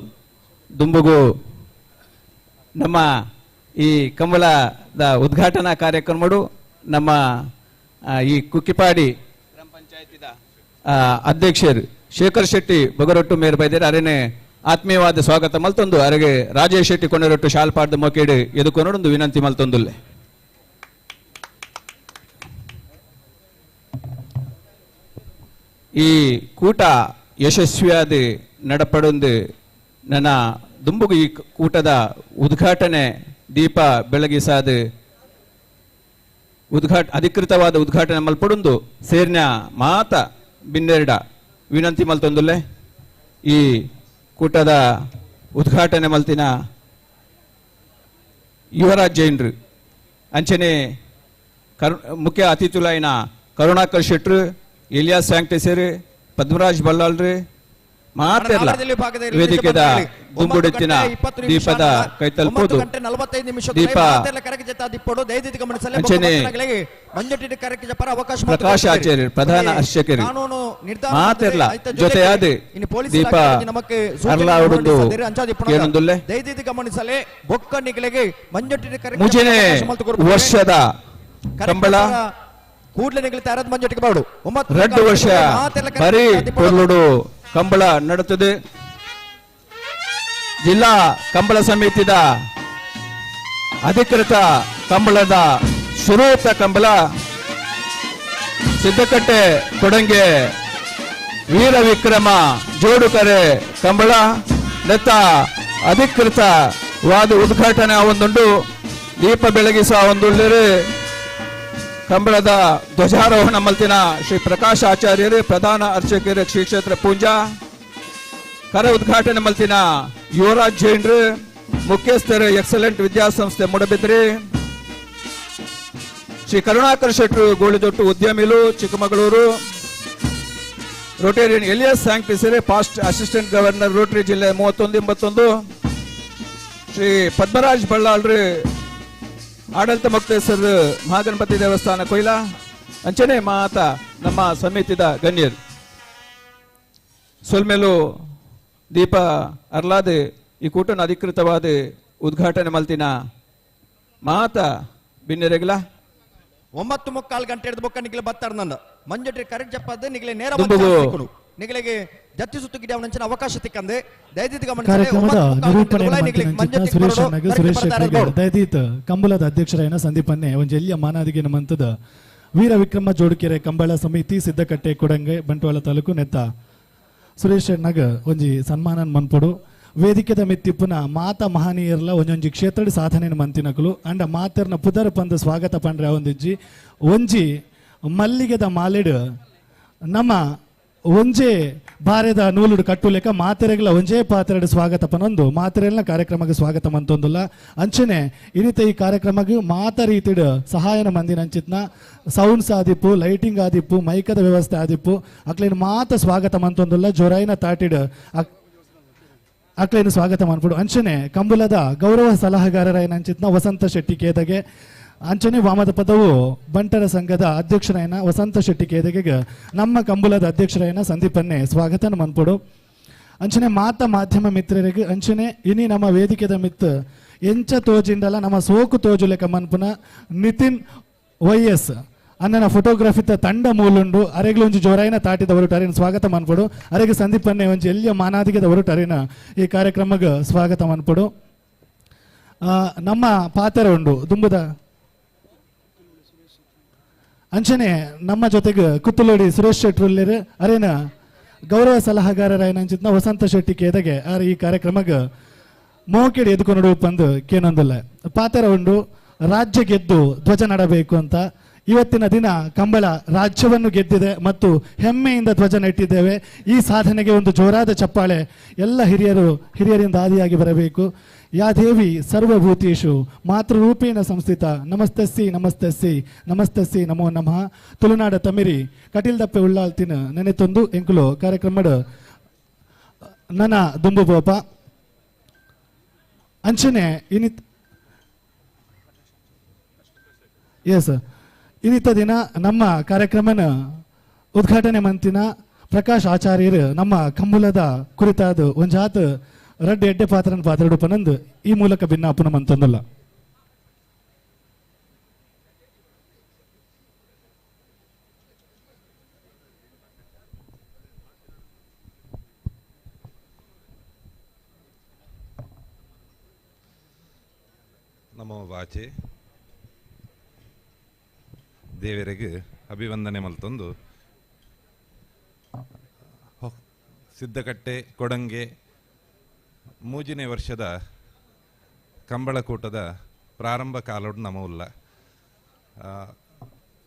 ದುಂಬುಗು ನಮ್ಮ ಈ ಕಂಬಳದ ಉದ್ಘಾಟನಾ ಕಾರ್ಯಕ್ರಮಡು ನಮ್ಮ ಈ ಕುಕ್ಕಿಪಾಡಿ ಗ್ರಾಮ ಪಂಚಾಯತಿದ ಅಧ್ಯಕ್ಷರು ಶೇಖರ್ ಶೆಟ್ಟಿ ಬೊಗರೊಟ್ಟು ಮೇರ್ ಬೈದೇರು ಅರೇನೆ ಆತ್ಮೀಯವಾದ ಸ್ವಾಗತ ಮಲ್ತೊಂದು ಅರೆಗೆ ರಾಜೇಶ್ ಶೆಟ್ಟಿ ಕೊಂಡರೊಟ್ಟು ಶಾಲ್ಪಾಡ್ದ ಮೊಕೇಡು ಎದುಕೊನೊಂದು ವಿನಂತಿ ಮಲ್ತೊಂದುಲ್ಲೆ. ಈ ಕೂಟ ಯಶಸ್ವಿಯಾದ ನಡಪಡೊಂದು ನನ್ನ ದುಂಬುಗು ಈ ಕೂಟದ ಉದ್ಘಾಟನೆ ದೀಪ ಬೆಳಗಿಸಾದ ಅಧಿಕೃತವಾದ ಉದ್ಘಾಟನೆ ಮಲ್ಪಡೊಂದು ಸೇರ್ನ ಮಾತ ಬಿನ್ನೆರಡ ವಿನಂತಿ ಮಲ್ತೊಂದುಲ್ಲೆ. ಈ ಕೂಟದ ಉದ್ಘಾಟನೆ ಮಲ್ತಿನ ಯುವರಾಜ್ ಜೈನ್ರು ಅಂಚನೆ ಮುಖ್ಯ ಅತಿಥಿಲಾಯಿನ ಕರುಣಾಕರ್ ಶೆಟ್ರು, ಎಲಿಯಾಸ್ ಸ್ಯಾಂಕ್ಟೇಸರ್, ಪದ್ಮರಾಜ್ ಬಲ್ಲಾಳ್ರು, ಮಾತೆರ್ಲ ವೇದಿಕೆದ ದುಂಬುಡೆತ್ತಿನ ದೀಪದ ಕೈತಲ್ಪೋದು ದೀಪ ಅಂಚನೆ ಪ್ರಕಾಶ್ ಆಚಾರ್ಯ ಪ್ರಧಾನ ಅರ್ಚಕರು ಮಾತೆರ್ಲ ಜೊತೆಯಾದ ದೀಪ ಅರ್ಲಾವುಡುಂದು ಕೇನೊಂದುಲ್ಲೆ. ಮುಜಿನೆ ವರ್ಷದ ಕಂಬಳ 2 ವರ್ಷ ಬರೀ ಪೊರ್ಲುಡು ಕಂಬಳ ನಡುತ್ತದೆ. ಜಿಲ್ಲಾ ಕಂಬಳ ಸಮಿತಿದ ಅಧಿಕೃತ ಕಂಬಳದ ಸುರೂತ ಕಂಬಳ ಸಿದ್ದಕಟ್ಟೆ ಕೊಡಂಗೆ ವೀರ ವಿಕ್ರಮ ಜೋಡುಕರೆ ಕಂಬಳ ನೆತ್ತ ಅಧಿಕೃತ ವಾದ ಉದ್ಘಾಟನೆ ಒಂದುಂಡು. ದೀಪ ಬೆಳಗಿಸುವ ಒಂದುಳ್ಳಿರು ಕಂಬಳದ ಧ್ವಜಾರೋಹಣ ಮಲ್ತಿನ ಶ್ರೀ ಪ್ರಕಾಶ್ ಆಚಾರ್ಯರು ಪ್ರಧಾನ ಅರ್ಚಕರು ಶ್ರೀ ಕ್ಷೇತ್ರ ಪೂಂಜಾ, ಕರ ಉದ್ಘಾಟನೆ ಮಲ್ತಿನ ಯುವರಾಜ್ ಜೈನ್ರು ಮುಖ್ಯಸ್ಥರು ಎಕ್ಸಲೆಂಟ್ ವಿದ್ಯಾಸಂಸ್ಥೆ ಮೂಡಬಿದ್ರಿ, ಶ್ರೀ ಕರುಣಾಕರ್ ಶೆಟ್ರು ಗೋಳಿದೊಟ್ಟು ಉದ್ಯಮಿಲು ಚಿಕ್ಕಮಗಳೂರು, ರೋಟೇರಿಯನ್ ಎಲಿಯಸ್ ಸ್ಯಾಂಕ್ಟಿಸರೆ ಪಾಸ್ಟ್ ಅಸಿಸ್ಟೆಂಟ್ ಗವರ್ನರ್ ರೋಟರಿ ಜಿಲ್ಲೆ 31 81, ಶ್ರೀ ಪದ್ಮರಾಜ್ ಬಳ್ಳಾಳ್ರು ಆಡಳಿತ ಮುಕ್ತೇಶ್ವರ ಮಹಾಗಣಪತಿ ದೇವಸ್ಥಾನ ಕೊಯ್ಲಾ, ಅಂಚನೆ ಮಾತ ನಮ್ಮ ಸಮಿತಿದ ಗಣ್ಯರು. ಸೊಲ್ಮೆಲು ದೀಪ ಅರ್ಲಾದೆ ಈ ಕೂಟನ ಅಧಿಕೃತವಾದ ಉದ್ಘಾಟನೆ ಮಲ್ತಿನ ಮಾತ ಬಿನ್ನೆರೆಗ್ಲ 9:45 ಗಂಟೆ ಹಿಡಿದು ಬೊಕ್ಕ ನಿಗ್ಲೆ ಬತ್ತಾರ ನನ್ನ ಮಂಜುಟ್ರಿ ಕರೆಕ್ಟ್ ಜಪ್ಪದ್ದು ನಿಗ್ಲೆ ನೇರ ನಿಗಳಿಗೆ ಜತ್ತಿ ಸುತ್ತು ಗಿಡ ಅವನಂಚಿನ ಅವಕಾಶ ತಿಕ್ಕಂದೆ ದಯದಿತ್ ಗಮನಿಸಿ. ಕಾರ್ಯಕ್ರಮದ ನಿರೂಪಣೆ ಸುರೇಶ್ ಸುರೇಶ್ ದಯದೀತ್ ಕಂಬಳದ ಅಧ್ಯಕ್ಷರಾಯನ ಸಂದೀಪನ್ನೇ ಒಂಜಿ ಎಲ್ಲಿಯ ಮಾನಾದಿಗೆ ನಮ್ಮಂತದ ವೀರ ವಿಕ್ರಮ ಜೋಡುಕೆರೆ ಕಂಬಳ ಸಮಿತಿ ಸಿದ್ದಕಟ್ಟೆ ಕೊಡಂಗೆ ಬಂಟ್ವಾಳ ತಾಲೂಕು ನೆತ್ತ ಸುರೇಶ್ ಅಣ್ಣಗ್ ಒಂಜಿ ಸನ್ಮಾನ ಮನ್ಪೊಡು. ವೇದಿಕೆದ ಮಿತ್ತಿಪ್ಪುನ ಮಾತ ಮಹನೀಯರ್ಲ ಒಂಜೊಂಜಿ ಕ್ಷೇತ್ರದ ಸಾಧನೆ ಮಂತಿನಕುಲು ಅಂಡ ಮಾತೆರ್ನ ಪುದರ್ ಪಂದ ಸ್ವಾಗತ ಪಂಡ್ರೆ ಒಂದಿಜ್ಜಿ ಒಂಜಿ ಮಲ್ಲಿಗೆದ ಮಾಲೆಡ್ ನಮ್ಮ ಒಂಜೇ ಬಾರೆದ ನೂಲುಡು ಕಟ್ಟುಲೆಕ ಮಾತೆರೆಗಳ ಒಂಜೇ ಪಾತ್ರೆಡು ಸ್ವಾಗತ ಪನೊಂದು ಮಾತೆರೆಲ್ಲ ಕಾರ್ಯಕ್ರಮಕ್ಕೆ ಸ್ವಾಗತ ಮಂತೊಂದುಲ್ಲ. ಅಂಚನೆ ಇನಿತ ಈ ಕಾರ್ಯಕ್ರಮಕ್ಕೆ ಮಾತ ರೀತಿಡ್ ಸಹಾಯನ ಮಂದಿನ ಅಂಚಿತ್ನ ಸೌಂಡ್ಸ್ ಆದಿಪ್ಪು, ಲೈಟಿಂಗ್ ಆದಿಪ್ಪು, ಮೈಕದ ವ್ಯವಸ್ಥೆ ಆದಿಪ್ಪು ಅಕ್ಲೇನು ಮಾತ ಸ್ವಾಗತ ಮಂತೊಂದುಲ್ಲ. ಜೊರೈನ ತಾಟಿಡ್ ಅಕ್ಲೇನು ಸ್ವಾಗತ ಮನ್ಪುಡು. ಅಂಚನೆ ಕಂಬುಲದ ಗೌರವ ಸಲಹೆಗಾರರಾಯನ ಅಂಚಿತ್ನ ವಸಂತ ಶೆಟ್ಟಿ ಕೇದಗೆ, ಅಂಚನೆ ವಾಮದ ಪದವು ಬಂಟರ ಸಂಘದ ಅಧ್ಯಕ್ಷರಾಯನ ವಸಂತ ಶೆಟ್ಟಿ ಕೇದಗೆ ನಮ್ಮ ಕಂಬುಲದ ಅಧ್ಯಕ್ಷರಾಯನ ಸಂದೀಪನ್ನೇ ಸ್ವಾಗತ ಮನ್ಪುಡು. ಅಂಚನೆ ಮಾತ ಮಾಧ್ಯಮ ಮಿತ್ರರಿಗೆ ಅಂಚನೆ ಇನಿ ನಮ್ಮ ವೇದಿಕೆದ ಮಿತ್ ಎಂಚ ತೋಜಿಂಡಲ ನಮ್ಮ ಸೋಕು ತೋಜುಲೆಕ ಮನ್ಪುನ ನಿತಿನ್ ವೈಎಸ್ ಅನ್ನನ ಫೋಟೋಗ್ರಫಿತ ತಂಡ ಮೂಲುಂಡು. ಅರೆಗ್ಲು ಒಂಜಿ ಜೋರಾಯಿನ ತಾಟಿದ ಹೊರಟು ಅರಿನ ಸ್ವಾಗತ ಮನ್ಪುಡು. ಅರೆಗೆ ಸಂದೀಪನ್ನೇ ಒಂಜಿ ಎಲ್ಲಿಯ ಮಾನಾದಿಗೆದ ಹೊರಟು ಅರಿನ ಈ ಕಾರ್ಯಕ್ರಮಕ್ಕೆ ಸ್ವಾಗತ ಮನ್ಪುಡು. ನಮ್ಮ ಪಾತ್ರ ಉಂಡು ದುಂಬುದ ಅಂಚನೆ ನಮ್ಮ ಜೊತೆಗೆ ಕುತ್ತಲೋಡಿ ಸುರೇಶ್ ಶೆಟ್ರುಲ್ಲೇರು ಅರೇನ ಗೌರವ ಸಲಹೆಗಾರರಾಯನ ಅಂಚಿತ್ನ ವಸಂತ ಶೆಟ್ಟಿ ಕೇದಗೆ ಆರ್ ಈ ಕಾರ್ಯಕ್ರಮಕ್ಕೆ ಮೋಕೆಡಿ ಎದ್ಕೊಂಡು ಪಂದು ಕೇನೊಂದಲ್ಲ ಪಾತ್ರ ಉಂಡು. ರಾಜ್ಯ ಗೆದ್ದು ಧ್ವಜ ನಡಬೇಕು ಅಂತ ಇವತ್ತಿನ ದಿನ ಕಂಬಳ ರಾಜ್ಯವನ್ನು ಗೆದ್ದಿದೆ ಮತ್ತು ಹೆಮ್ಮೆಯಿಂದ ಧ್ವಜ ನೆಟ್ಟಿದ್ದೇವೆ. ಈ ಸಾಧನೆಗೆ ಒಂದು ಜೋರಾದ ಚಪ್ಪಾಳೆ ಎಲ್ಲ ಹಿರಿಯರಿಂದ ಆದಿಯಾಗಿ ಬರಬೇಕು. ಯಾ ದೇವಿ ಸರ್ವಭೂತೇಶು ಮಾತೃರೂಪೇಣ ಸಂಸ್ಥಿತ ನಮಸ್ತಸ್ಸಿ ನಮಸ್ತಸ್ಸಿ ನಮಸ್ತಸ್ಸಿ ನಮೋ ನಮಃ. ತುಳುನಾಡ ತಮಿರಿ ಕಟೀಲ್ದಪ್ಪೆ ಉಳ್ಳಾಲ್ತಿನ ನೆನೆತೊಂದು ಎಂಕುಲು ಕಾರ್ಯಕ್ರಮದ ನನ್ನ ದುಂಬು ಬೋಪ ಅಂಚನೆ ಇನಿತ್ ಎಸ್ ಇನ್ನಿತ ದಿನ ನಮ್ಮ ಕಾರ್ಯಕ್ರಮನ ಉದ್ಘಾಟನೆ ಮಂತಿನ ಪ್ರಕಾಶ್ ಆಚಾರ್ಯರು ನಮ್ಮ ಕಂಬುಲದ ಕುರಿತಾದ ಒಂಜಾತ ರಡ್ಡು ಎಡ್ಡೆ ಪಾತ್ರನ ಪಾತ್ರಡುಪನಂದು ಈ ಮೂಲಕ ಭಿನ್ನಾಪುನ ಮಂತೊಂದಲ್ಲ. ನಮೋ ವಾಚೆ ದೇವರಿಗೆ ಅಭಿವಂದನೆ ಮಲ್ತೊಂದು ಸಿದ್ದಕಟ್ಟೆ ಕೊಡಂಗೆ 3ನೇ ವರ್ಷದ ಕಂಬಳಕೂಟದ ಪ್ರಾರಂಭ ಕಾಲೋಡು ನಮವುಲ್ಲ.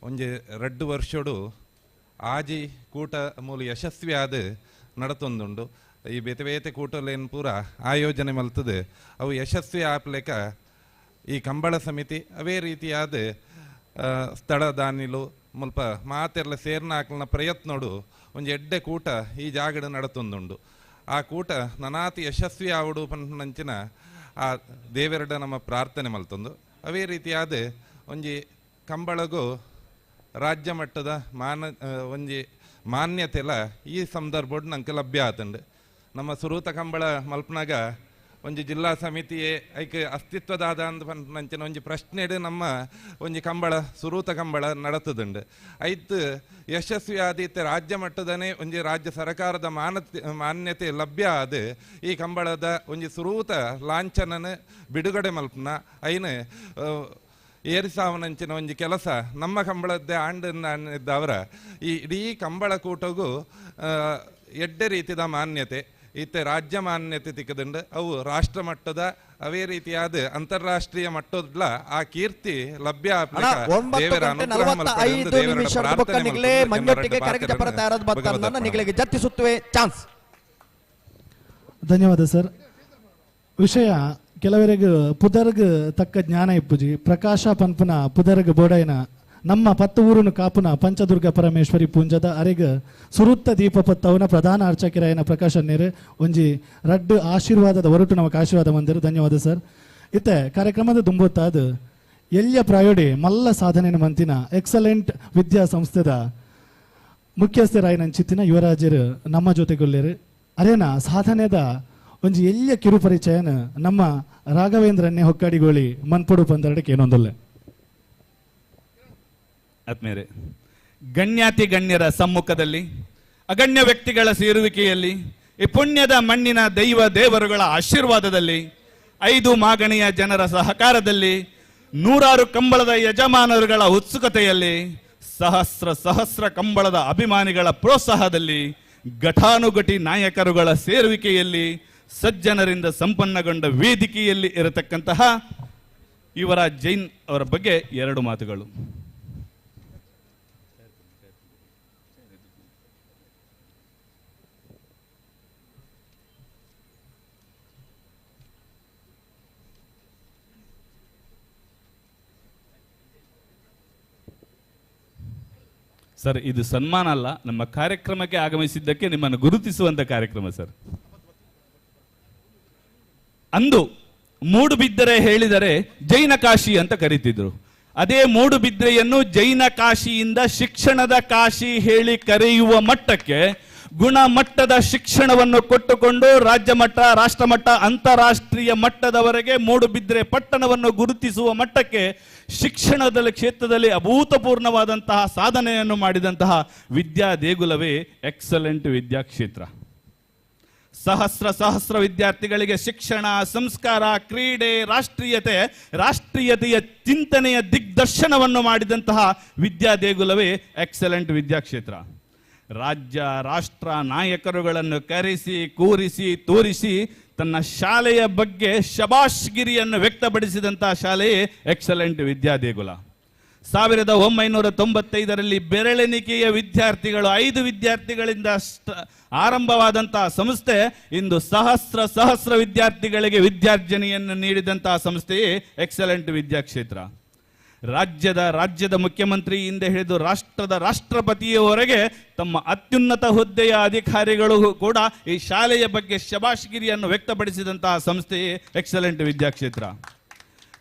ಒಂಜಿ 2 ವರ್ಷಡು ಆಜಿ ಕೂಟ ಮೂಲ ಯಶಸ್ವಿ ಆದ ನಡತೊಂದುಂಡು. ಈ ಬೇತೆ ಬೇತೆ ಕೂಟಲೇನು ಪೂರ ಆಯೋಜನೆ ಮಲ್ತದೆ ಅವು ಯಶಸ್ವಿ ಆಪ್ಲೇಕ ಈ ಕಂಬಳ ಸಮಿತಿ ಅವೇ ರೀತಿಯಾದ ಸ್ಥಳ ದಾನಿಲು ಮುಲ್ಪ ಮಾತೆರ್ಲ ಸೇರ್ನ ಹಾಕ್ಲನ ಪ್ರಯತ್ನೋಡು ಒಂಜಿ ಎಡ್ಡೆ ಕೂಟ ಈ ಜಾಗಡ ನಡತೊಂದುಂಡು. ಆ ಕೂಟ ನನಾತಿ ಯಶಸ್ವಿ ಆವಡು ಪನ್ಪುನಂಚಿನ ಆ ದೇವೆರಡ ನಮ್ಮ ಪ್ರಾರ್ಥನೆ ಮಲ್ತೊಂದು ಅವೇ ರೀತಿಯಾದ ಒಂಜಿ ಕಂಬಳಗು ರಾಜ್ಯ ಮಟ್ಟದ ಒಂಜಿ ಮಾನ್ಯತೆಲ ಈ ಸಂದರ್ಭಡ್ ನಂಗೆ ಲಭ್ಯ ಆತಂಡು. ನಮ್ಮ ಸುರೂತ ಕಂಬಳ ಮಲ್ಪನಾಗ ಒಂಜಿ ಜಿಲ್ಲಾ ಸಮಿತಿಯೇ ಐಕ್ ಅಸ್ತಿತ್ವದಾದ ಅಂದ್ ಪನ್ಪುನಂಚಿನ ಒಂಜಿ ಪ್ರಶ್ನೆಡು ನಮ್ಮ ಒಂಜಿ ಕಂಬಳ ಸುರೂತ ಕಂಬಳ ನಡತದುಂಡು. ಐತ್ ಯಶಸ್ವಿ ಆದಿತ್ತೆ ರಾಜ್ಯ ಮಟ್ಟದನೇ ಒಂಜಿ ರಾಜ್ಯ ಸರ್ಕಾರದ ಮಾನ್ಯತೆ ಲಭ್ಯ ಆದ ಈ ಕಂಬಳದ ಒಂಜಿ ಸುರೂತ ಲಾಂಛನನ ಬಿಡುಗಡೆ ಮಲ್ಪನ ಐನ ಏರಿಸಾವನಂಚಿನ ಒಂಜಿ ಕೆಲಸ ನಮ್ಮ ಕಂಬಳದ್ದೇ ಆಂಡವರ ಈ ಇಡೀ ಕಂಬಳ ಕೂಟಗೂ ಎಡ್ಡೆ ರೀತಿದ ಮಾನ್ಯತೆ ಇತ್ತೆ ರಾಜ್ಯ ಮಾನ್ಯತೆ ತಿಕ್ಕದುಂಡು. ಅವು ರಾಷ್ಟ್ರ ಮಟ್ಟದ ಅವೇ ರೀತಿಯಾದ ಅಂತಾರಾಷ್ಟ್ರೀಯ ಮಟ್ಟದ ಆ ಕೀರ್ತಿ ಲಭ್ಯ. ಧನ್ಯವಾದ ಸರ್. ವಿಷಯ ಕೆಲವರಿಗೆ ಪುದರ್ಗ್ ತಕ್ಕ ಜ್ಞಾನ ಇಪ್ಪುಜಿ. ಪ್ರಕಾಶ ಪನ್ಪುನ ಪುದರ್ಗ್ ಬೋಡೈನ ನಮ್ಮ ಪತ್ತು ಊರುನು ಕಾಪುನ ಪಂಚದುರ್ಗ ಪರಮೇಶ್ವರಿ ಪೂಂಜದ ಅರೆಗ್ ಸುರುತ್ತ ದೀಪ ಪತ್ತವನ ಪ್ರಧಾನ ಅರ್ಚಕರಾಯನ ಪ್ರಕಾಶ ನೇರು ಒಂಜಿ ರಡ್ಡು ಆಶೀರ್ವಾದದ ಹೊರಟು ನಮಕ್ ಆಶೀರ್ವಾದ ಮಂದಿರು. ಧನ್ಯವಾದ ಸರ್. ಇತ್ತೆ ಕಾರ್ಯಕ್ರಮದ ದುಂಬೊತ್ತಾದ ಎಲ್ಯ ಪ್ರಾಯೋಡಿ ಮಲ್ಲ ಸಾಧನೆ ಮಂತಿನ ಎಕ್ಸಲೆಂಟ್ ವಿದ್ಯಾಸಂಸ್ಥೆದ ಮುಖ್ಯಸ್ಥರಾಯನಂಚಿತ್ತಿನ ಯುವರಾಜರು ನಮ್ಮ ಜೊತೆಗೊಲ್ಲೇರು. ಅರೇನ ಸಾಧನೆದ ಒಂಜಿ ಎಲ್ಯ ಕಿರು ಪರಿಚಯನ ನಮ್ಮ ರಾಘವೇಂದ್ರನ್ನೇ ಹೊಕ್ಕಾಡಿಗೋಳಿ ಮನ್ಪೊಡು ಪಂದರಡಕ್ಕೆ ಏನೊಂದೊಲ್ಲೆ. ಆತ್ಮೇರೆ, ಗಣ್ಯಾತಿ ಗಣ್ಯರ ಸಮ್ಮುಖದಲ್ಲಿ, ಅಗಣ್ಯ ವ್ಯಕ್ತಿಗಳ ಸೇರುವಿಕೆಯಲ್ಲಿ, ಈ ಪುಣ್ಯದ ಮಣ್ಣಿನ ದೈವ ದೇವರುಗಳ ಆಶೀರ್ವಾದದಲ್ಲಿ, 5 ಮಾಗಣಿಯ ಜನರ ಸಹಕಾರದಲ್ಲಿ, ನೂರಾರು ಕಂಬಳದ ಯಜಮಾನರುಗಳ ಉತ್ಸುಕತೆಯಲ್ಲಿ, ಸಹಸ್ರ ಸಹಸ್ರ ಕಂಬಳದ ಅಭಿಮಾನಿಗಳ ಪ್ರೋತ್ಸಾಹದಲ್ಲಿ, ಘಟಾನುಘಟಿ ನಾಯಕರುಗಳ ಸೇರುವಿಕೆಯಲ್ಲಿ, ಸಜ್ಜನರಿಂದ ಸಂಪನ್ನಗೊಂಡ ವೇದಿಕೆಯಲ್ಲಿ ಇರತಕ್ಕಂತಹ ಯುವರಾಜ್ ಜೈನ್ ಅವರ ಬಗ್ಗೆ 2 ಮಾತುಗಳು. ಸರ್, ಇದು ಸನ್ಮಾನ ಅಲ್ಲ, ನಮ್ಮ ಕಾರ್ಯಕ್ರಮಕ್ಕೆ ಆಗಮಿಸಿದ್ದಕ್ಕೆ ನಿಮ್ಮನ್ನು ಗುರುತಿಸುವಂತ ಕಾರ್ಯಕ್ರಮ ಸರ್. ಅಂದು ಮೂಡುಬಿದ್ದರೆ ಹೇಳಿದರೆ ಜೈನ ಕಾಶಿ ಅಂತ ಕರೀತಿದ್ರು. ಅದೇ ಮೂಡುಬಿದ್ರೆಯನ್ನು ಜೈನ ಕಾಶಿಯಿಂದ ಶಿಕ್ಷಣದ ಕಾಶಿ ಹೇಳಿ ಕರೆಯುವ ಮಟ್ಟಕ್ಕೆ ಗುಣಮಟ್ಟದ ಶಿಕ್ಷಣವನ್ನು ಕೊಟ್ಟುಕೊಂಡು ರಾಜ್ಯ ಮಟ್ಟ, ರಾಷ್ಟ್ರಮಟ್ಟ, ಅಂತಾರಾಷ್ಟ್ರೀಯ ಮಟ್ಟದವರೆಗೆ ಮೂಡುಬಿದ್ರೆ ಪಟ್ಟಣವನ್ನು ಗುರುತಿಸುವ ಮಟ್ಟಕ್ಕೆ ಶಿಕ್ಷಣದ ಕ್ಷೇತ್ರದಲ್ಲಿ ಅಭೂತಪೂರ್ಣವಾದಂತಹ ಸಾಧನೆಯನ್ನು ಮಾಡಿದಂತಹ ವಿದ್ಯಾ ದೇಗುಲವೇ ಎಕ್ಸಲೆಂಟ್ ವಿದ್ಯಾಕ್ಷೇತ್ರ. ಸಹಸ್ರ ಸಹಸ್ರ ವಿದ್ಯಾರ್ಥಿಗಳಿಗೆ ಶಿಕ್ಷಣ, ಸಂಸ್ಕಾರ, ಕ್ರೀಡೆ, ರಾಷ್ಟ್ರೀಯತೆಯ ಚಿಂತನೆಯ ದಿಗ್ದರ್ಶನವನ್ನು ಮಾಡಿದಂತಹ ವಿದ್ಯಾ ದೇಗುಲವೇ ಎಕ್ಸಲೆಂಟ್ ವಿದ್ಯಾಕ್ಷೇತ್ರ. ರಾಜ್ಯ ರಾಷ್ಟ್ರ ನಾಯಕರುಗಳನ್ನು ಕರೆಸಿ ಕೂರಿಸಿ ತೋರಿಸಿ ತನ್ನ ಶಾಲೆಯ ಬಗ್ಗೆ ಶಬಾಷ್ಗಿರಿಯನ್ನು ವ್ಯಕ್ತಪಡಿಸಿದಂತಹ ಶಾಲೆಯೇ ಎಕ್ಸಲೆಂಟ್ ವಿದ್ಯಾದೇಗುಲ. 1995ರಲ್ಲಿ ಬೆರಳೆಣಿಕೆಯ ವಿದ್ಯಾರ್ಥಿಗಳು, 5 ವಿದ್ಯಾರ್ಥಿಗಳಿಂದ ಆರಂಭವಾದಂತಹ ಸಂಸ್ಥೆ ಇಂದು ಸಹಸ್ರ ಸಹಸ್ರ ವಿದ್ಯಾರ್ಥಿಗಳಿಗೆ ವಿದ್ಯಾರ್ಜನೆಯನ್ನು ನೀಡಿದಂತಹ ಸಂಸ್ಥೆಯೇ ಎಕ್ಸಲೆಂಟ್ ವಿದ್ಯಾಕ್ಷೇತ್ರ. ರಾಜ್ಯದ ಮುಖ್ಯಮಂತ್ರಿಯಿಂದ ಹಿಡಿದು ರಾಷ್ಟ್ರದ ರಾಷ್ಟ್ರಪತಿಯವರೆಗೆ ತಮ್ಮ ಅತ್ಯುನ್ನತ ಹುದ್ದೆಯ ಅಧಿಕಾರಿಗಳು ಕೂಡ ಈ ಶಾಲೆಯ ಬಗ್ಗೆ ಶಬಾಷ್ಗಿರಿಯನ್ನು ವ್ಯಕ್ತಪಡಿಸಿದಂತಹ ಸಂಸ್ಥೆಯೇ ಎಕ್ಸಲೆಂಟ್ ವಿದ್ಯಾಕ್ಷೇತ್ರ.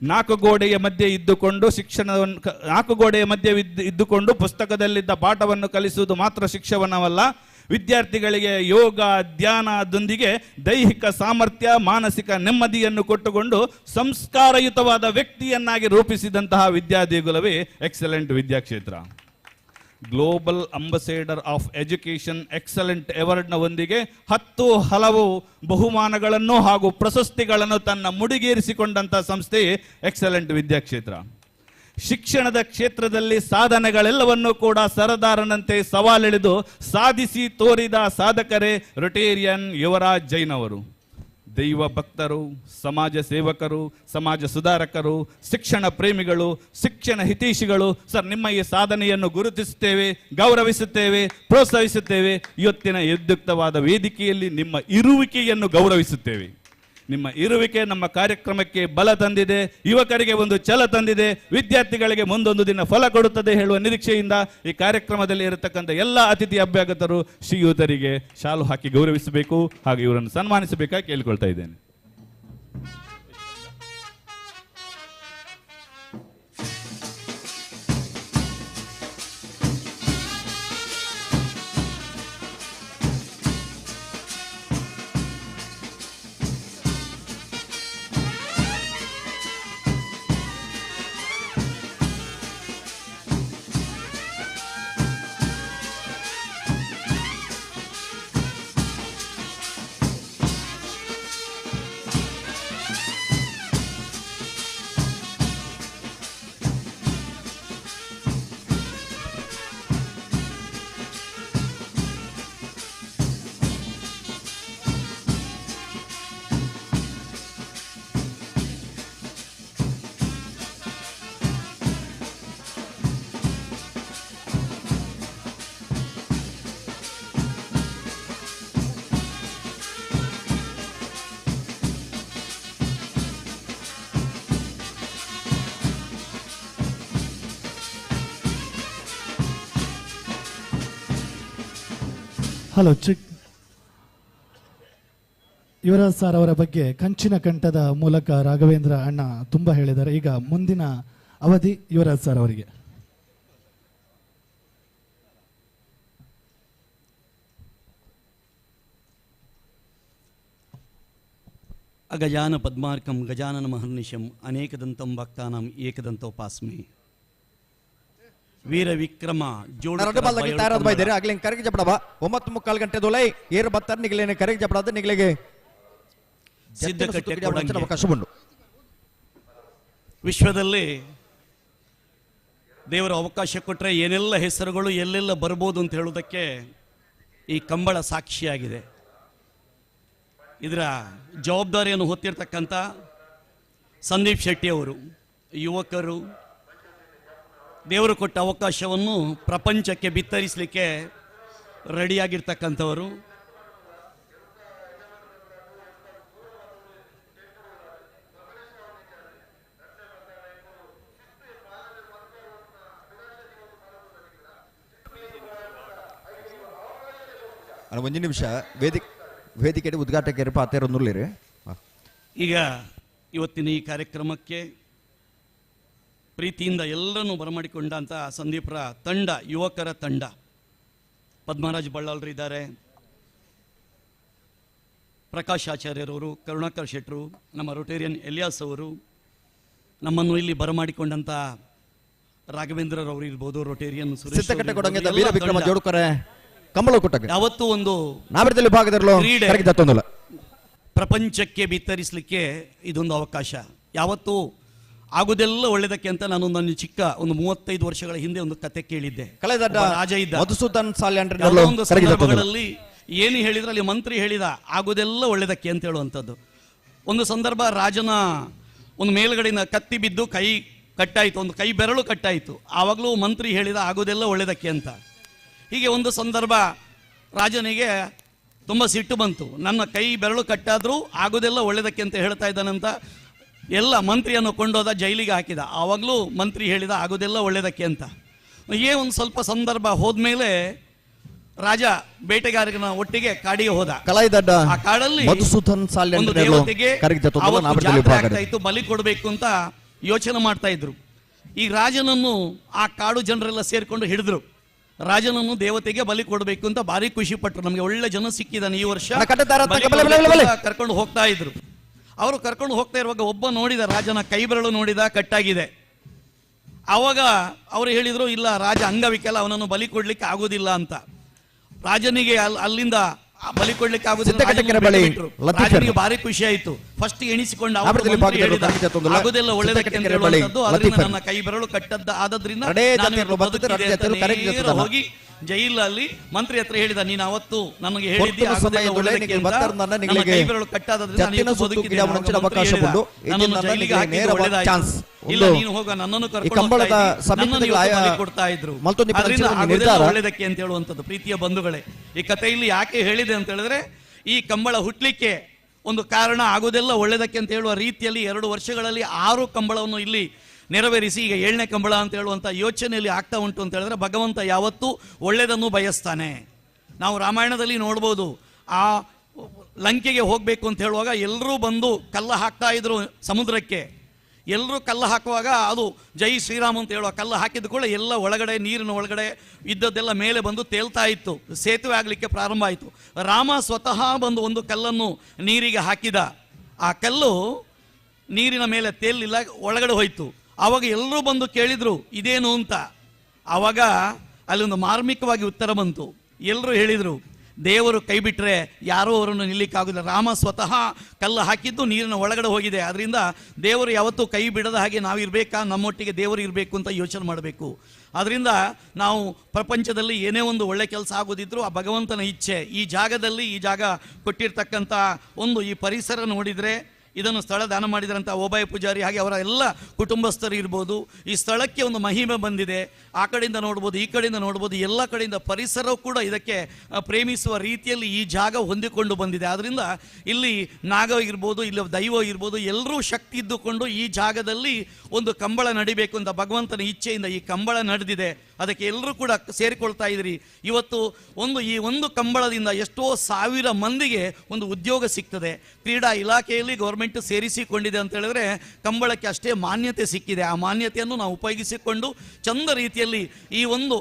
4 ಗೋಡೆಯ ಮಧ್ಯೆ ಇದ್ದುಕೊಂಡು ಶಿಕ್ಷಣವನ್ನು, 4 ಗೋಡೆಯ ಮಧ್ಯೆ ಇದ್ದುಕೊಂಡು ಪುಸ್ತಕದಲ್ಲಿದ್ದ ಪಾಠವನ್ನು ಕಲಿಸುವುದು ಮಾತ್ರ ಶಿಕ್ಷಣವಲ್ಲ, ವಿದ್ಯಾರ್ಥಿಗಳಿಗೆ ಯೋಗ ಧ್ಯಾನದೊಂದಿಗೆ ದೈಹಿಕ ಸಾಮರ್ಥ್ಯ, ಮಾನಸಿಕ ನೆಮ್ಮದಿಯನ್ನು ಕೊಟ್ಟುಕೊಂಡು ಸಂಸ್ಕಾರಯುತವಾದ ವ್ಯಕ್ತಿಯನ್ನಾಗಿ ರೂಪಿಸಿದಂತಹ ವಿದ್ಯಾದೇಗುಲವೇ ಎಕ್ಸಲೆಂಟ್ ವಿದ್ಯಾಕ್ಷೇತ್ರ. Global ambassador of education excellent ಅವಾರ್ಡ್ನ ಒಂದಿಗೆ 10 ಹಲವು ಬಹುಮಾನಗಳನ್ನು ಹಾಗೂ ಪ್ರಶಸ್ತಿಗಳನ್ನು ತನ್ನ ಮುಡಿಗೇರಿಸಿಕೊಂಡಂಥ ಸಂಸ್ಥೆಯೇ ಎಕ್ಸಲೆಂಟ್ ವಿದ್ಯಾಕ್ಷೇತ್ರ. ಶಿಕ್ಷಣದ ಕ್ಷೇತ್ರದಲ್ಲಿ ಸಾಧನೆಗಳೆಲ್ಲವನ್ನೂ ಕೂಡ ಸರದಾರನಂತೆ ಸವಾಲೆಳೆದು ಸಾಧಿಸಿ ತೋರಿದ ಸಾಧಕರೇ ರೊಟೇರಿಯನ್ ಯುವರಾಜ್ ಜೈನ್ ಅವರು. ದೈವ ಭಕ್ತರು, ಸಮಾಜ ಸೇವಕರು, ಸಮಾಜ ಸುಧಾರಕರು, ಶಿಕ್ಷಣ ಪ್ರೇಮಿಗಳು, ಶಿಕ್ಷಣ ಹಿತೈಷಿಗಳು. ಸರ್, ನಿಮ್ಮ ಈ ಸಾಧನೆಯನ್ನು ಗುರುತಿಸುತ್ತೇವೆ, ಗೌರವಿಸುತ್ತೇವೆ, ಪ್ರೋತ್ಸಾಹಿಸುತ್ತೇವೆ. ಇವತ್ತಿನ ವಿದ್ಯುಕ್ತವಾದ ವೇದಿಕೆಯಲ್ಲಿ ನಿಮ್ಮ ಇರುವಿಕೆಯನ್ನು ಗೌರವಿಸುತ್ತೇವೆ. ನಿಮ್ಮ ಇರುವಿಕೆ ನಮ್ಮ ಕಾರ್ಯಕ್ರಮಕ್ಕೆ ಬಲ ತಂದಿದೆ, ಯುವಕರಿಗೆ ಒಂದು ಛಲ ತಂದಿದೆ, ವಿದ್ಯಾರ್ಥಿಗಳಿಗೆ ಮುಂದೊಂದು ದಿನ ಫಲ ಕೊಡುತ್ತದೆ ಹೇಳುವ ನಿರೀಕ್ಷೆಯಿಂದ ಈ ಕಾರ್ಯಕ್ರಮದಲ್ಲಿ ಇರತಕ್ಕಂಥ ಎಲ್ಲ ಅತಿಥಿ ಅಭ್ಯಾಗತರು ಶ್ರೀಯುತರಿಗೆ ಶಾಲು ಹಾಕಿ ಗೌರವಿಸಬೇಕು ಹಾಗೂ ಇವರನ್ನು ಸನ್ಮಾನಿಸಬೇಕಾಗಿ ಕೇಳಿಕೊಳ್ತಾ ಇದ್ದೇನೆ. ಹಲೋ ಚಿಕ್ ಯುವರಾಜ್ ಸರ್ ಅವರ ಬಗ್ಗೆ ಕಂಚಿನ ಕಂಠದ ಮೂಲಕ ರಾಘವೇಂದ್ರ ಅಣ್ಣ ತುಂಬ ಹೇಳಿದ್ದಾರೆ. ಈಗ ಮುಂದಿನ ಅವಧಿ ಯುವರಾಜ್ ಸರ್ ಅವರಿಗೆ. ಅಗಜಾನ ಪದ್ಮಾರ್ಕಂ ಗಜಾನನ ಮಹರ್ನಿಶಂ ಅನೇಕದಂತಂ ಭಕ್ತಾನಾಂ ಏಕದಂತೋಪಾಸ್ಮಿ. ವೀರ ವಿಕ್ರಮ ಕರೆಗೆ ಜಪಡವ 9:45 ಗಂಟೆ ದೊಲೈ ಏರು ಬತ್ತರ ನಿಗಲೇನೆ ಕರೆಗೆ ಜಪಡಾದ ನಿಗಲಿಗೆ ಸಿದ್ಧಕಟ್ಟೆ ಅವಕಾಶ ಉಂಟು. ವಿಶ್ವದಲ್ಲಿ ದೇವರ ಅವಕಾಶ ಕೊಟ್ಟರೆ ಏನೆಲ್ಲ ಹೆಸರುಗಳು ಎಲ್ಲೆಲ್ಲ ಬರ್ಬೋದು ಅಂತ ಹೇಳುವುದಕ್ಕೆ ಈ ಕಂಬಳ ಸಾಕ್ಷಿಯಾಗಿದೆ. ಇದರ ಜವಾಬ್ದಾರಿಯನ್ನು ಹೊತ್ತಿರ್ತಕ್ಕಂಥ ಸಂದೀಪ್ ಶೆಟ್ಟಿಯವರು ಯುವಕರು ದೇವರು ಕೊಟ್ಟ ಅವಕಾಶವನ್ನು ಪ್ರಪಂಚಕ್ಕೆ ಬಿತ್ತರಿಸಲಿಕ್ಕೆ ರೆಡಿಯಾಗಿರ್ತಕ್ಕಂಥವರು. ಒಂದು ನಿಮಿಷ ವೇದಿಕೆ ಉದ್ಘಾಟಕರು ಪಾತೇರೊಂದುರ್ಲಿರಿ. ಈಗ ಇವತ್ತಿನ ಈ ಕಾರ್ಯಕ್ರಮಕ್ಕೆ ಪ್ರೀತಿಯಿಂದ ಎಲ್ಲರನ್ನೂ ಬರಮಾಡಿಕೊಂಡಂಥ ಸಂದೀಪ್ರ ತಂಡ, ಯುವಕರ ತಂಡ, ಪದ್ಮರಾಜ್ ಬಳ್ಳಾಲ್ರು ಇದ್ದಾರೆ, ಪ್ರಕಾಶ್ ಆಚಾರ್ಯರವರು, ಕರುಣಾಕರ್ ಶೆಟ್ಟರು, ನಮ್ಮ ರೊಟೇರಿಯನ್ ಎಲಿಯಾಸ್ ಅವರು, ನಮ್ಮನ್ನು ಇಲ್ಲಿ ಬರಮಾಡಿಕೊಂಡಂಥ ರಾಘವೇಂದ್ರರವರು ಇರ್ಬೋದು, ರೊಟೇರಿಯನ್ ಸುರೇಶ್ ಯಾವತ್ತೂ ಒಂದು ಪ್ರಪಂಚಕ್ಕೆ ಬಿತ್ತರಿಸಲಿಕ್ಕೆ ಇದೊಂದು ಅವಕಾಶ. ಯಾವತ್ತೂ ಆಗುದೆಲ್ಲ ಒಳ್ಳೆದಕ್ಕೆ ಅಂತ ನಾನು ನನ್ನ ಚಿಕ್ಕ ಒಂದು 35 ವರ್ಷಗಳ ಹಿಂದೆ ಒಂದು ಕತೆ ಕೇಳಿದ್ದೆ. ರಾಜ ಇದ್ದ ಒಂದು ಸಂದರ್ಭಗಳಲ್ಲಿ ಏನು ಹೇಳಿದ್ರೆ ಅಲ್ಲಿ ಮಂತ್ರಿ ಹೇಳಿದ ಆಗುದೆಲ್ಲ ಒಳ್ಳೆದಕ್ಕೆ ಅಂತ ಹೇಳುವಂಥದ್ದು. ಒಂದು ಸಂದರ್ಭ ರಾಜನ ಒಂದು ಮೇಲ್ಗಡೆಯಿಂದ ಕತ್ತಿ ಬಿದ್ದು ಕೈ ಕಟ್ಟಾಯಿತು, ಒಂದು ಕೈ ಬೆರಳು ಕಟ್ಟಾಯಿತು. ಆವಾಗಲೂ ಮಂತ್ರಿ ಹೇಳಿದ ಆಗುದೆಲ್ಲ ಒಳ್ಳೆದಕ್ಕೆ ಅಂತ. ಹೀಗೆ ಒಂದು ಸಂದರ್ಭ ರಾಜನಿಗೆ ತುಂಬ ಸಿಟ್ಟು ಬಂತು, ನನ್ನ ಕೈ ಬೆರಳು ಕಟ್ಟಾದರೂ ಆಗುದೆಲ್ಲ ಒಳ್ಳೆದಕ್ಕೆ ಅಂತ ಹೇಳ್ತಾ ಇದ್ದಾನಂತ ಎಲ್ಲ ಮಂತ್ರಿಯನ್ನು ಕೊಂಡೋದ, ಜೈಲಿಗೆ ಹಾಕಿದ. ಆವಾಗಲೂ ಮಂತ್ರಿ ಹೇಳಿದ ಆಗೋದೆಲ್ಲ ಒಳ್ಳೆಯದಕ್ಕೆ ಅಂತ. ಒಂದು ಸ್ವಲ್ಪ ಸಂದರ್ಭ ಹೋದ್ಮೇಲೆ ರಾಜ ಬೇಟೆಗಾರನ ಒಟ್ಟಿಗೆ ಕಾಡಿಗೆ ಹೋದ. ಆ ಕಾಡಲ್ಲಿ ಒಂದು ದೇವತೆಗೆ ಆಗ್ತಾ ಇತ್ತು, ಬಲಿ ಕೊಡಬೇಕು ಅಂತ ಯೋಚನೆ ಮಾಡ್ತಾ ಇದ್ರು. ಈ ರಾಜನನ್ನು ಆ ಕಾಡು ಜನರೆಲ್ಲ ಸೇರ್ಕೊಂಡು ಹಿಡಿದ್ರು. ರಾಜನನ್ನು ದೇವತೆಗೆ ಬಲಿ ಕೊಡಬೇಕು ಅಂತ ಭಾರಿ ಖುಷಿ ಪಟ್ಟರು. ನಮಗೆ ಒಳ್ಳೆ ಜನ ಸಿಕ್ಕಿದ್ದಾನೆ ಈ ವರ್ಷ, ಕರ್ಕೊಂಡು ಹೋಗ್ತಾ ಇದ್ರು. ಅವರು ಕರ್ಕೊಂಡು ಹೋಗ್ತಾ ಇರುವಾಗ ಒಬ್ಬ ನೋಡಿದ, ರಾಜನ ಕೈ ಬೆರಳು ನೋಡಿದ, ಕಟ್ಟಾಗಿದೆ. ಆವಾಗ ಅವರು ಹೇಳಿದರು, ಇಲ್ಲ ರಾಜ ಅಂಗವಿಕಲ, ಅವನನ್ನು ಬಲಿ ಕೊಡ್ಲಿಕ್ಕೆ ಆಗೋದಿಲ್ಲ ಅಂತ. ರಾಜನಿಗೆ ಅಲ್ಲಿಂದ ಬಲಿ ಕೊಡ್ಲಿಕ್ಕೆ ಆಗುದಿಲ್ಲ. ರಾಜನಿಗೆ ಭಾರಿ ಖುಷಿ ಆಯಿತು. ಫಸ್ಟ್ ಎಣಿಸಿಕೊಂಡ ಆಗೋದೆಲ್ಲ ಒಳ್ಳೆದಕ್ಕೆ ಅಂತ ಹೇಳುವಂಥದ್ದು, ಅದರಿಂದ ನನ್ನ ಕೈ ಬೆರಳು ಕಟ್ಟದ್ದ ಆದದ್ರಿಂದ ಹೋಗಿ ಜೈಲಲ್ಲಿ ಮಂತ್ರಿ ಹತ್ರ ಹೇಳಿದ, ನೀನು ಅವತ್ತು ನನಗೆ ಹೇಳಿದ್ದೆ ಇಲ್ಲ ನೀನು ಹೋಗ, ನನ್ನನ್ನು ಕರ್ಕೊಂಡು ಕೊಡ್ತಾ ಇದ್ರು, ಒಳ್ಳೆದಕ್ಕೆ ಅಂತ ಹೇಳುವಂಥದ್ದು. ಪ್ರೀತಿಯ ಬಂಧುಗಳೇ, ಈ ಕಥೆಯಲ್ಲಿ ಯಾಕೆ ಹೇಳಿದೆ ಅಂತ ಹೇಳಿದ್ರೆ, ಈ ಕಂಬಳ ಹುಟ್ಲಿಕ್ಕೆ ಒಂದು ಕಾರಣ ಆಗೋದೆಲ್ಲ ಒಳ್ಳೆಯದಕ್ಕೆ ಅಂತ ಹೇಳುವ ರೀತಿಯಲ್ಲಿ 2 ವರ್ಷಗಳಲ್ಲಿ 6 ಕಂಬಳವನ್ನು ಇಲ್ಲಿ ನೆರವೇರಿಸಿ ಈಗ 7ನೇ ಕಂಬಳ ಅಂತ ಹೇಳುವಂಥ ಯೋಚನೆಯಲ್ಲಿ ಆಗ್ತಾ ಉಂಟು ಅಂತ ಹೇಳಿದ್ರೆ ಭಗವಂತ ಯಾವತ್ತೂ ಒಳ್ಳೆಯದನ್ನು ಬಯಸ್ತಾನೆ. ನಾವು ರಾಮಾಯಣದಲ್ಲಿ ನೋಡ್ಬೋದು, ಆ ಲಂಕೆಗೆ ಹೋಗಬೇಕು ಅಂತ ಹೇಳುವಾಗ ಎಲ್ಲರೂ ಬಂದು ಕಲ್ಲ ಹಾಕ್ತಾ ಇದ್ರು ಸಮುದ್ರಕ್ಕೆ. ಎಲ್ಲರೂ ಕಲ್ಲು ಹಾಕುವಾಗ ಅದು ಜೈ ಶ್ರೀರಾಮ್ ಅಂತ ಹೇಳುವ ಕಲ್ಲು ಹಾಕಿದ ಕೂಡ ಎಲ್ಲ ಒಳಗಡೆ ನೀರಿನ ಒಳಗಡೆ ಇದ್ದದ್ದೆಲ್ಲ ಮೇಲೆ ಬಂದು ತೇಲ್ತಾ ಇತ್ತು, ಸೇತುವೆ ಆಗಲಿಕ್ಕೆ ಪ್ರಾರಂಭ ಆಯಿತು. ರಾಮ ಸ್ವತಃ ಬಂದು ಒಂದು ಕಲ್ಲನ್ನು ನೀರಿಗೆ ಹಾಕಿದ, ಆ ಕಲ್ಲು ನೀರಿನ ಮೇಲೆ ತೇಲಿಲ್ಲ, ಒಳಗಡೆ ಹೋಯಿತು. ಆವಾಗ ಎಲ್ಲರೂ ಬಂದು ಕೇಳಿದರು ಇದೇನು ಅಂತ. ಆವಾಗ ಅಲ್ಲಿ ಒಂದು ಮಾರ್ಮಿಕವಾಗಿ ಉತ್ತರ ಬಂತು. ಎಲ್ಲರೂ ಹೇಳಿದರು, ದೇವರು ಕೈ ಬಿಟ್ಟರೆ ಯಾರೂ ಅವರನ್ನು ನಿಲ್ಲಿಕ್ಕಾಗೋದಿಲ್ಲ. ರಾಮ ಸ್ವತಃ ಕಲ್ಲು ಹಾಕಿದ್ದು ನೀರಿನ ಒಳಗಡೆ ಹೋಗಿದೆ, ಅದರಿಂದ ದೇವರು ಯಾವತ್ತೂ ಕೈ ಬಿಡದ ಹಾಗೆ ನಾವಿರಬೇಕಾ, ನಮ್ಮೊಟ್ಟಿಗೆ ದೇವರು ಇರಬೇಕು ಅಂತ ಯೋಚನೆ ಮಾಡಬೇಕು. ಆದ್ದರಿಂದ ನಾವು ಪ್ರಪಂಚದಲ್ಲಿ ಏನೇ ಒಂದು ಒಳ್ಳೆ ಕೆಲಸ ಆಗೋದಿದ್ರೂ ಆ ಭಗವಂತನ ಇಚ್ಛೆ. ಈ ಜಾಗದಲ್ಲಿ ಈ ಜಾಗ ಕೊಟ್ಟಿರ್ತಕ್ಕಂಥ ಒಂದು ಈ ಪರಿಸರ ನೋಡಿದರೆ, ಇದನ್ನು ಸ್ಥಳ ದಾನ ಮಾಡಿದ್ರಂಥ ಓಬಾಯ ಪೂಜಾರಿ ಹಾಗೆ ಅವರ ಎಲ್ಲ ಕುಟುಂಬಸ್ಥರು ಇರ್ಬೋದು, ಈ ಸ್ಥಳಕ್ಕೆ ಒಂದು ಮಹಿಮೆ ಬಂದಿದೆ. ಆ ಕಡೆಯಿಂದ ನೋಡ್ಬೋದು, ಈ ಕಡೆಯಿಂದ ನೋಡ್ಬೋದು, ಎಲ್ಲ ಕಡೆಯಿಂದ ಪರಿಸರವು ಕೂಡ ಇದಕ್ಕೆ ಪ್ರೇಮಿಸುವ ರೀತಿಯಲ್ಲಿ ಈ ಜಾಗ ಹೊಂದಿಕೊಂಡು ಬಂದಿದೆ. ಆದ್ದರಿಂದ ಇಲ್ಲಿ ನಾಗ ಇರ್ಬೋದು, ಇಲ್ಲಿ ದೈವ ಇರ್ಬೋದು, ಎಲ್ಲರೂ ಶಕ್ತಿ ಇದ್ದುಕೊಂಡು ಈ ಜಾಗದಲ್ಲಿ ಒಂದು ಕಂಬಳ ನಡಿಬೇಕು ಅಂತ ಭಗವಂತನ ಇಚ್ಛೆಯಿಂದ ಈ ಕಂಬಳ ನಡೆದಿದೆ. ಅದಕ್ಕೆ ಎಲ್ಲರೂ ಕೂಡ ಸೇರಿಕೊಳ್ತಾ ಇದ್ರಿ. ಇವತ್ತು ಒಂದು ಈ ಒಂದು ಕಂಬಳದಿಂದ ಎಷ್ಟೋ ಸಾವಿರ ಮಂದಿಗೆ ಒಂದು ಉದ್ಯೋಗ ಸಿಗ್ತದೆ. ಕ್ರೀಡಾ ಇಲಾಖೆಯಲ್ಲಿ ಗೌರ್ಮೆಂಟ್ ಸೇರಿಸಿಕೊಂಡಿದೆ ಅಂತ ಹೇಳಿದ್ರೆ ಕಂಬಳಕ್ಕೆ ಅಷ್ಟೇ ಮಾನ್ಯತೆ ಸಿಕ್ಕಿದೆ. ಆ ಮಾನ್ಯತೆಯನ್ನು ನಾವು ಉಪಯೋಗಿಸಿಕೊಂಡು ಚಂದ ರೀತಿಯಲ್ಲಿ ಈ ಒಂದು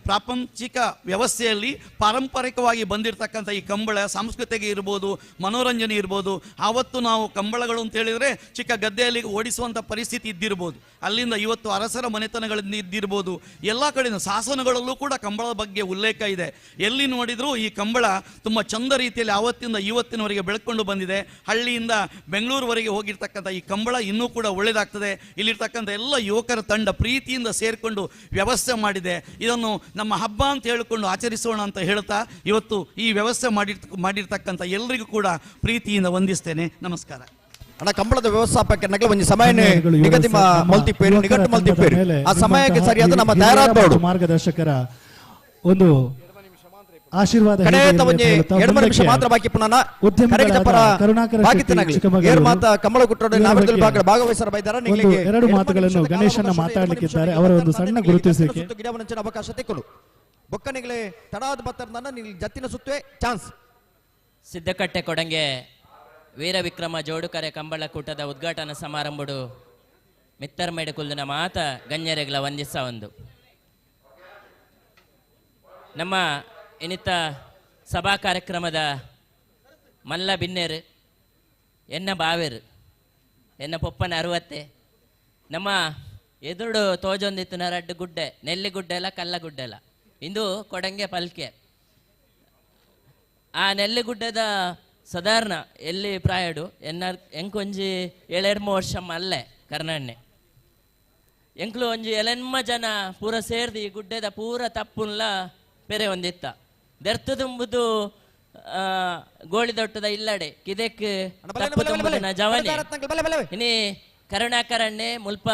ಪ್ರಾಪಂಚಿಕ ವ್ಯವಸ್ಥೆಯಲ್ಲಿ ಪಾರಂಪರಿಕವಾಗಿ ಬಂದಿರತಕ್ಕಂಥ ಈ ಕಂಬಳ ಸಾಂಸ್ಕೃತಿಕ ಇರ್ಬೋದು, ಮನೋರಂಜನೆ ಇರ್ಬೋದು. ಆವತ್ತು ನಾವು ಕಂಬಳಗಳು ಅಂತ ಹೇಳಿದರೆ ಚಿಕ್ಕ ಗದ್ದೆಯಲ್ಲಿ ಓಡಿಸುವಂಥ ಪರಿಸ್ಥಿತಿ ಇದ್ದಿರ್ಬೋದು, ಅಲ್ಲಿಂದ ಇವತ್ತು ಅರಸರ ಮನೆತನಗಳಿಂದ ಇದ್ದಿರ್ಬೋದು. ಎಲ್ಲ ಕಡೆಯೂ ಶಾಸನಗಳಲ್ಲೂ ಕೂಡ ಕಂಬಳದ ಬಗ್ಗೆ ಉಲ್ಲೇಖ ಇದೆ. ಎಲ್ಲಿ ನೋಡಿದರೂ ಈ ಕಂಬಳ ತುಂಬ ಚಂದ ರೀತಿಯಲ್ಲಿ ಆವತ್ತಿಂದ ಇವತ್ತಿನವರೆಗೆ ಬೆಳ್ಕೊಂಡು ಬಂದಿದೆ. ಹಳ್ಳಿಯಿಂದ ಬೆಂಗಳೂರುವರೆಗೆ ಹೋಗಿರ್ತಕ್ಕಂಥ ಈ ಕಂಬಳ ಇನ್ನೂ ಕೂಡ ಒಳ್ಳೆಯದಾಗ್ತದೆ. ಇಲ್ಲಿರ್ತಕ್ಕಂಥ ಎಲ್ಲ ಯುವಕರ ತಂಡ ಪ್ರೀತಿಯಿಂದ ಸೇರಿಕೊಂಡು ವ್ಯವಸ್ಥೆ ಮಾಡಿದೆ. ಇದನ್ನು ನಮ್ಮ ಹಬ್ಬ ಅಂತ ಹೇಳಿಕೊಂಡು ಆಚರಿಸೋಣ ಅಂತ ಹೇಳ್ತಾ ಇವತ್ತು ಈ ವ್ಯವಸ್ಥೆ ಮಾಡಿರ್ತಕ್ಕಂಥ ಎಲ್ಲರಿಗೂ ಕೂಡ ಪ್ರೀತಿಯಿಂದ ವಂದಿಸ್ತೇನೆ. ನಮಸ್ಕಾರ. ಅಣ್ಣ, ಕಂಬಳದ ವ್ಯವಸ್ಥಾಪಕ ನಗಲ ಒಂದು ಸಮಯ ನಿಗದಿ ಮಲ್ತಿಪ್ಪೇರು, ನಿಗಟ್ಟು ಮಲ್ತಿಪ್ಪೇರು. ಆ ಸಮಯಕ್ಕೆ ಸರಿಯಾದ ನಮ್ಮ ತಯಾರಾದವರು ಮಾರ್ಗದರ್ಶಕರ ಒಂದು ಆಶೀರ್ವಾದ ಮಾತ್ರ ಬಾಕಿ ಪುನಃ ಎರಡು ಮಾತುಗಳನ್ನು ಗಣೇಶನ ಮಾತಾಡಲಿಕ್ಕಿದ್ದಾರೆ. ಅವರ ಒಂದು ಸಣ್ಣ ಗುರುತಿಸಿಕೆ ಅವಕಾಶ ತೆಕ್ಕಲು ಬೊಕ್ಕನಿಗಳೇ ತಡಾದ ಬತ್ತರ್ನ ಜತ್ತಿನ ಸುತ್ತುವೆ ಚಾನ್ಸ್. ಸಿದ್ದಕಟ್ಟೆ ಕೊಡಂಗೆ ವೀರ ವಿಕ್ರಮ ಜೋಡುಕರೆ ಕಂಬಳಕೂಟದ ಉದ್ಘಾಟನಾ ಸಮಾರಂಭಡು ಮಿತ್ತರ್ಮೇಡು ಕುಲ್ದಿನ ಮಾತ ಗಣ್ಯರೆಗಳ ವಂದಿಸ ಒಂದು ನಮ್ಮ ಇನ್ನಿತ ಸಭಾ ಕಾರ್ಯಕ್ರಮದ ಮಲ್ಲ ಬಿನ್ನೇರು ಎನ್ನ ಬಾವೇರು ಎನ್ನ ಪೊಪ್ಪನ ಅರುವತ್ತೆ ನಮ್ಮ ಎದುರುಡು ತೋಜೊಂದಿತ್ತು ನರಡ್ಡು ಗುಡ್ಡೆ ನೆಲ್ಲಿ ಗುಡ್ಡೆ ಎಲ್ಲ ಕಲ್ಲ ಗುಡ್ಡೆ ಎಲ್ಲ ಇಂದು ಕೊಡಂಗೆ ಪಲ್ಕೆ ಆ ನೆಲ್ಲಿಗುಡ್ಡೆದ ಸಾಧಾರಣ ಎಲ್ಲಿ ಪ್ರಾಯಡು ಎನ್ನ ಎಂಕೊಂಜಿ ಏಳೆಡ್ಮ ವರ್ಷ ಮಲ್ಲೆ ಕರ್ನಾಣ್ಣೆ ಎಂಕ್ಲು ಒಂಜಿ ಎಲೆನ್ಮ ಜನ ಪೂರ ಸೇರ್ದು ಈ ಗುಡ್ಡೆದ ಪೂರ ತಪ್ಪುನ್ಲ ಪೆರೆ ಒಂದಿತ್ತ ದೆರ್ತು ತುಂಬುದು ಗೋಳಿದೊಟ್ಟದ ಇಲ್ಲಡೆ ಕಿದೆಕ್ ತಪ್ಪು ತುಂಬುದನ ಜವನೆ ಇನಿ ಕರುಣಾಕರಣ್ಣೆ ಮುಲ್ಪ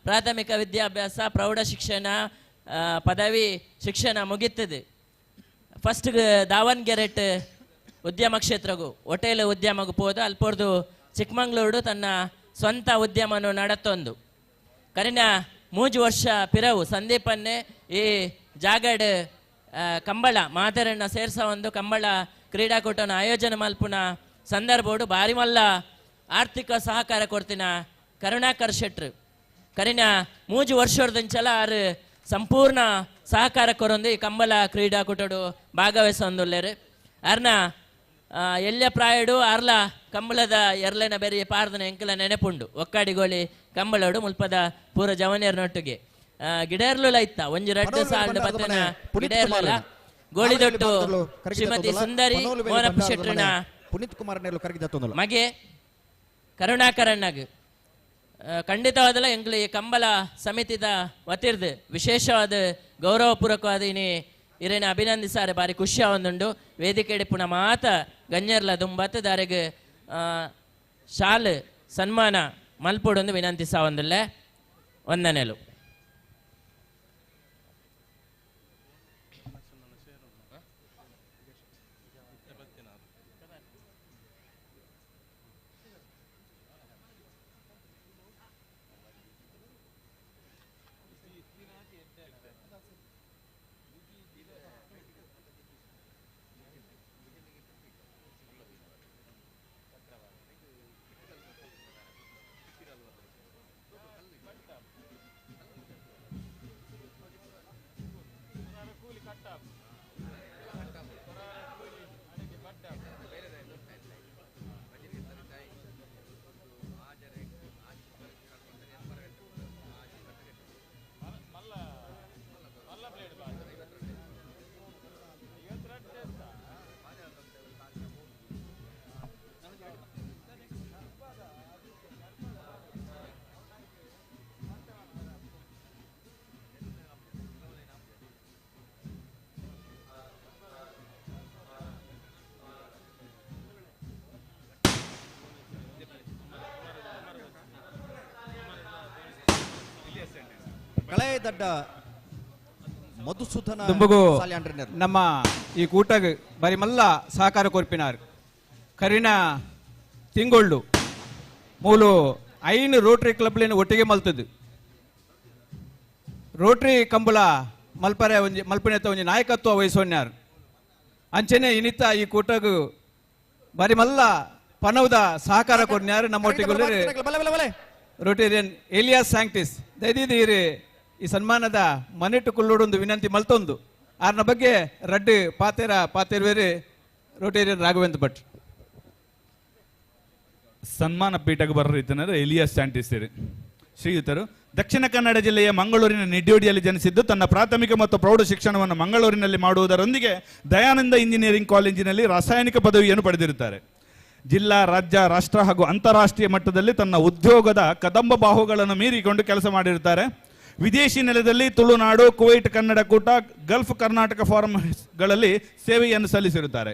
ಪ್ರಾಥಮಿಕ ವಿದ್ಯಾಭ್ಯಾಸ ಪ್ರೌಢ ಶಿಕ್ಷಣ ಪದವಿ ಶಿಕ್ಷಣ ಮುಗಿತದೆ. ಫಸ್ಟ್ ದಾವಣಗೆರೆಟ್ ಉದ್ಯಮ ಕ್ಷೇತ್ರಗೂ ಹೋಟೆಲ್ ಉದ್ಯಮಗೂ ಪೋದು ಅಲ್ಪೋರ್ದು ಚಿಕ್ಕಮಂಗ್ಳೂರು ತನ್ನ ಸ್ವಂತ ಉದ್ಯಮನು ನಡತೊಂದು ಕರಿನ 3 ವರ್ಷ ಪಿರವು ಸಂದೀಪನ್ನೇ ಈ ಜಾಗಡ್ ಕಂಬಳ ಮಾತರನ್ನ ಸೇರ್ಸ ಒಂದು ಕಂಬಳ ಕ್ರೀಡಾಕೂಟನ ಆಯೋಜನೆ ಮಲ್ಪುನ ಸಂದರ್ಭೋಡು ಬಾರಿ ಮಲ್ಲ ಆರ್ಥಿಕ ಸಹಕಾರ ಕೊಡ್ತಿನ ಕರುಣಾಕರ್ ಶೆಟ್ರು ಕರಿನ 3 ವರ್ಷದಂಚಲ ಆರು ಸಂಪೂರ್ಣ ಸಹಕಾರ ಕೊರೊಂದು ಈ ಕಂಬಳ ಕ್ರೀಡಾಕೂಟಡು ಭಾಗವಹಿಸೊಂದುಲ್ಲೇರು ಅರ್ನ ಎಲ್ಲ ಪ್ರಾಯಡು ಅರ್ಲ ಕಂಬಳದ ಎರ್ಲೆನ ಬೆರಿಯ ಪಾರ್ದನ ಎಂಕಲ ನೆನಪುಂಡು ಒಕ್ಕಾಡಿಗೋಳಿ ಕಂಬಳೋಡು ಮುಲ್ಪದ ಪೂರ ಜವನಿಯರ್ನೊಟ್ಟಿಗೆ ಗಿಡೇರ್ಲುಲ ಇತ್ತ ಒಂಜಿ ರಡ್ಡು ಸಾಲ್ಡ್ ಬತ್ತನ ಗಿಡೇರ್ಲುಲ ಗೋಳಿದೊಟ್ಟು ಶ್ರೀಮತಿ ಸುಂದರಿ ಮೋನಪ್ಪ ಶೆಟ್ರನ ಪುನೀತ್ ಕುಮಾರ್ ಮಗೆ ಕರುಣಾಕರಣ್ಣಗ್ ಖಂಡಿತವಾದಲ್ಲ ಎಂಗ್ಲಿ ಕಂಬಳ ಸಮಿತಿದ ವತಿರ್ದು ವಿಶೇಷವಾದ ಗೌರವಪೂರ್ವಕವಾದ ಇನಿ ಇರೇನ ಅಭಿನಂದಿಸಾರೆ ಬಾರಿ ಖುಷಿ ಒಂದುಂಡು ವೇದಿಕೆ ಪುನಃ ಮಾತ ಗಣ್ಯರ್ಲ ದುಂಬತ್ತು ದಾರೆಗ್ ಶಾಲ್ ಸನ್ಮಾನ ಮಲ್ಪೊಡೊಂದು ವಿನಂತಿಸ ಒಂದುಲ್ಲೆ ವಂದನೆಲು. ದಡ್ಡ ಮಧುಸೂದನ ದುಂಬುಗು ಸಾಲ್ಯಾಂಡ್ರನರ್. ನಮ್ಮ ಈ ಕೂಟಗ್ ಬರಿ ಮಲ್ಲ ಸಹಕಾರ ಕೊರ್ಪಿನಾರ್ ಕರಿನ ತಿಂಗೊಳ್ಳು ಮೂಲು 5 ರೋಟರಿ ಕ್ಲಬ್ಲೇನು ಒಟ್ಟಿಗೆ ಮಲ್ತದ್ದು ರೋಟರಿ ಕಂಬಳ ಮಲ್ಪರೆ ಒಂಜಿ ಮಲ್ಪನೆತ್ತ ಒಂಜಿ ನಾಯಕತ್ವ ವಹಿಸೋನ್ಯಾರ್ ಅಂಚನೆ ಇನಿತ ಈ ಕೂಟಗ್ ಬರಿ ಮಲ್ಲ ಪನೌದ ಸಹಕಾರ ಕೊರ್ನ್ಯಾರು ನಮ್ಮೊಟ್ಟಿಗೆ ರೋಟೇರಿಯನ್ ಏಲಿಯಾಸ್ ಸ್ಯಾಂಕ್ಟಿಸ್ ದಯದೀರಿ ಈ ಸನ್ಮಾನದ ಮನೆಟ್ಟು ಕುಲ್ಲೋಡೊಂದು ವಿನಂತಿ ಮಲ್ತೊಂದು ಆರ್ನ ಬಗ್ಗೆ ರಡ್ಡು ಪಾತೇರ ಪಾತೇರ್ವೇರಿ ರೋಟೇರಿಯನ್ ರಾಘವೇಂದ್ರ ಭಟ್. ಸನ್ಮಾನ ಪೀಠಕ್ಕೆ ಬರೋ ಎಲಿಯಾಸ್ ಸ್ಯಾಂಟಿಸ್ ಶ್ರೀಯುತರು ದಕ್ಷಿಣ ಕನ್ನಡ ಜಿಲ್ಲೆಯ ಮಂಗಳೂರಿನ ನಿಡ್ಯೋಡಿಯಲ್ಲಿ ಜನಿಸಿದ್ದು ತನ್ನ ಪ್ರಾಥಮಿಕ ಮತ್ತು ಪ್ರೌಢ ಶಿಕ್ಷಣವನ್ನು ಮಂಗಳೂರಿನಲ್ಲಿ ಮಾಡುವುದರೊಂದಿಗೆ ದಯಾನಂದ ಇಂಜಿನಿಯರಿಂಗ್ ಕಾಲೇಜಿನಲ್ಲಿ ರಾಸಾಯನಿಕ ಪದವಿಯನ್ನು ಪಡೆದಿರುತ್ತಾರೆ. ಜಿಲ್ಲಾ, ರಾಜ್ಯ, ರಾಷ್ಟ್ರ ಹಾಗೂ ಅಂತಾರಾಷ್ಟ್ರೀಯ ಮಟ್ಟದಲ್ಲಿ ತನ್ನ ಉದ್ಯೋಗದ ಕದಂಬ ಬಾಹುಗಳನ್ನು ಮೀರಿಕೊಂಡು ಕೆಲಸ ಮಾಡಿರುತ್ತಾರೆ. ವಿದೇಶಿ ನೆಲದಲ್ಲಿ ತುಳುನಾಡು, ಕುವೈಟ್ ಕನ್ನಡ ಕೂಟ, ಗಲ್ಫ್ ಕರ್ನಾಟಕ ಫಾರಂಗಳಲ್ಲಿ ಸೇವೆಯನ್ನು ಸಲ್ಲಿಸಿರುತ್ತಾರೆ.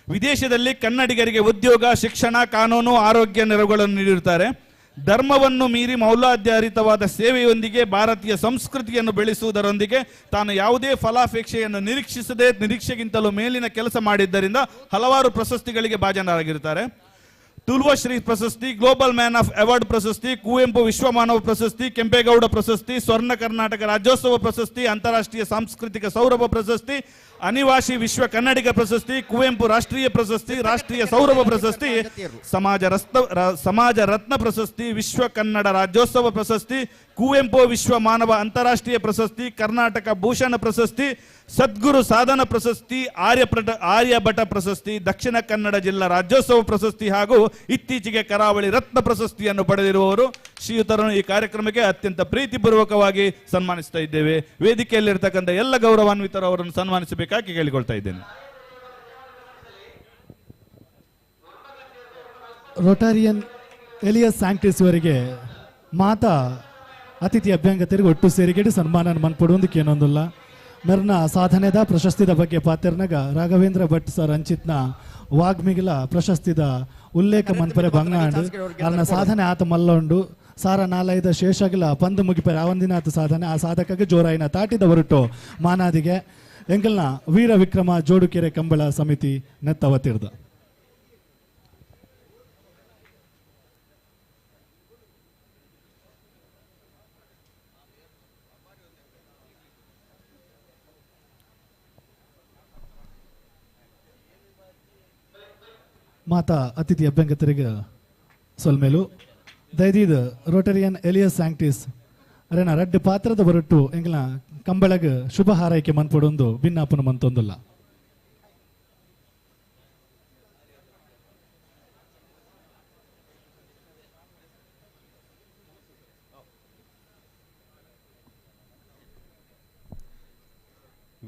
ವಿದೇಶದಲ್ಲಿ ಕನ್ನಡಿಗರಿಗೆ ಉದ್ಯೋಗ, ಶಿಕ್ಷಣ, ಕಾನೂನು, ಆರೋಗ್ಯ ನೆರವುಗಳನ್ನು ನೀಡಿರುತ್ತಾರೆ. ಧರ್ಮವನ್ನು ಮೀರಿ ಮೌಲ್ಯಾಧಾರಿತವಾದ ಸೇವೆಯೊಂದಿಗೆ ಭಾರತೀಯ ಸಂಸ್ಕೃತಿಯನ್ನು ಬೆಳೆಸುವುದರೊಂದಿಗೆ ತಾನು ಯಾವುದೇ ಫಲಾಪೇಕ್ಷೆಯನ್ನು ನಿರೀಕ್ಷಿಸದೆ ನಿರೀಕ್ಷೆಗಿಂತಲೂ ಮೇಲಿನ ಕೆಲಸ ಮಾಡಿದ್ದರಿಂದ ಹಲವಾರು ಪ್ರಶಸ್ತಿಗಳಿಗೆ ಭಾಜನರಾಗಿರುತ್ತಾರೆ. ತುಳುವಶ್ರೀ ಪ್ರಶಸ್ತಿ, ಗ್ಲೋಬಲ್ ಮ್ಯಾನ್ ಆಫ್ ಅವಾರ್ಡ್ ಪ್ರಶಸ್ತಿ, ಕುವೆಂಪು ವಿಶ್ವಮಾನವ ಪ್ರಶಸ್ತಿ, ಕೆಂಪೇಗೌಡ ಪ್ರಶಸ್ತಿ, ಸ್ವರ್ಣ ಕರ್ನಾಟಕ ರಾಜ್ಯೋತ್ಸವ ಪ್ರಶಸ್ತಿ, ಅಂತಾರಾಷ್ಟ್ರೀಯ ಸಾಂಸ್ಕೃತಿಕ ಸೌರಭ ಪ್ರಶಸ್ತಿ, ಅನಿವಾಸಿ ವಿಶ್ವ ಕನ್ನಡಿಗ ಪ್ರಶಸ್ತಿ, ಕುವೆಂಪು ರಾಷ್ಟ್ರೀಯ ಪ್ರಶಸ್ತಿ, ರಾಷ್ಟ್ರೀಯ ಸೌರಭ ಪ್ರಶಸ್ತಿ, ಸಮಾಜ ರತ್ನ ಪ್ರಶಸ್ತಿ, ವಿಶ್ವ ಕನ್ನಡ ರಾಜ್ಯೋತ್ಸವ ಪ್ರಶಸ್ತಿ, ಕುವೆಂಪು ವಿಶ್ವ ಮಾನವ ಅಂತಾರಾಷ್ಟ್ರೀಯ ಪ್ರಶಸ್ತಿ, ಕರ್ನಾಟಕ ಭೂಷಣ ಪ್ರಶಸ್ತಿ, ಸದ್ಗುರು ಸಾಧನ ಪ್ರಶಸ್ತಿ, ಆರ್ಯಭಟ ಪ್ರಶಸ್ತಿ, ದಕ್ಷಿಣ ಕನ್ನಡ ಜಿಲ್ಲಾ ರಾಜ್ಯೋತ್ಸವ ಪ್ರಶಸ್ತಿ ಹಾಗೂ ಇತ್ತೀಚೆಗೆ ಕರಾವಳಿ ರತ್ನ ಪ್ರಶಸ್ತಿಯನ್ನು ಪಡೆದಿರುವವರು ಶ್ರೀಯುತರನ್ನು ಈ ಕಾರ್ಯಕ್ರಮಕ್ಕೆ ಅತ್ಯಂತ ಪ್ರೀತಿಪೂರ್ವಕವಾಗಿ ಸನ್ಮಾನಿಸ್ತಾ ಇದ್ದೇವೆ. ವೇದಿಕೆಯಲ್ಲಿರ್ತಕ್ಕಂಥ ಎಲ್ಲ ಗೌರವಾನ್ವಿತರು ಅವರನ್ನು ಸನ್ಮಾನಿಸಬೇಕಾಗಿ ಕೇಳಿಕೊಳ್ತಾ ಇದ್ದೇನೆ. ರೋಟಾರಿಯನ್ ಎಲಿಯಸ್ ಸ್ಯಾಂಕ್ಟಿಸ್ ಇವರಿಗೆ ಮಾತಾ ಅತಿಥಿ ಅಭ್ಯಂಗತರಿಗೆ ಒಟ್ಟು ಸೇರಿಗೆಡು ಸನ್ಮಾನ ಮನ್ಪಡುವುದಕ್ಕೆ ಏನೊಂದಿಲ್ಲ. ಮೆರ್ನ ಸಾಧನೆದ ಪ್ರಶಸ್ತಿದ ಬಗ್ಗೆ ಪಾತೆರ್ನಗ ರಾಘವೇಂದ್ರ ಭಟ್ ಸರ್ ಅಂಚಿತ್ನ ವಾಗ್ಮಿಗಿಲ ಪ್ರಶಸ್ತಿದ ಉಲ್ಲೇಖ ಮನ್ಪರೆ ಬಂಗಾಂಡು ಅರ್ನ ಸಾಧನೆ ಆತ ಮಲ್ಲೊಂಡು ಸಾರ ನಾಲೈದ ಶೇಷಗಿಲ ಪಂದು ಮುಗಿಪರೆ ಆವಂದಿನ ಆತ ಸಾಧನೆ ಆ ಸಾಧಕಗೆ ಜೋರಾಯಿನ ತಾಟಿದ ಹೊರಟು ಮಾನಾದಿಗೆ ಎಂಕಲ್ನ ವೀರ ವಿಕ್ರಮ ಜೋಡುಕೆರೆ ಕಂಬಳ ಸಮಿತಿ ನೆತ್ತವತಿರ್ದ. ಮಾತಾ ಅತಿಥಿ ಅಭ್ಯಂಗತರಿಗೆ ಸೊಲ್ಮೇಲು ದಯದೀದ್ ರೋಟರಿಯನ್ ಎಲಿಯಸ್ ಸ್ಯಾಂಕ್ಟಿಸ್ ಅರೇನ ರಡ್ಡು ಪಾತ್ರದ ಹೊರಟು ಎಂಗ್ಲ ಕಂಬಳಗ್ ಶುಭ ಹಾರೈಕೆ ಮನ್ಪೊಡೊಂದು ಭಿನ್ನಾಪನ ಮಂತೊಂದುಲ್ಲ.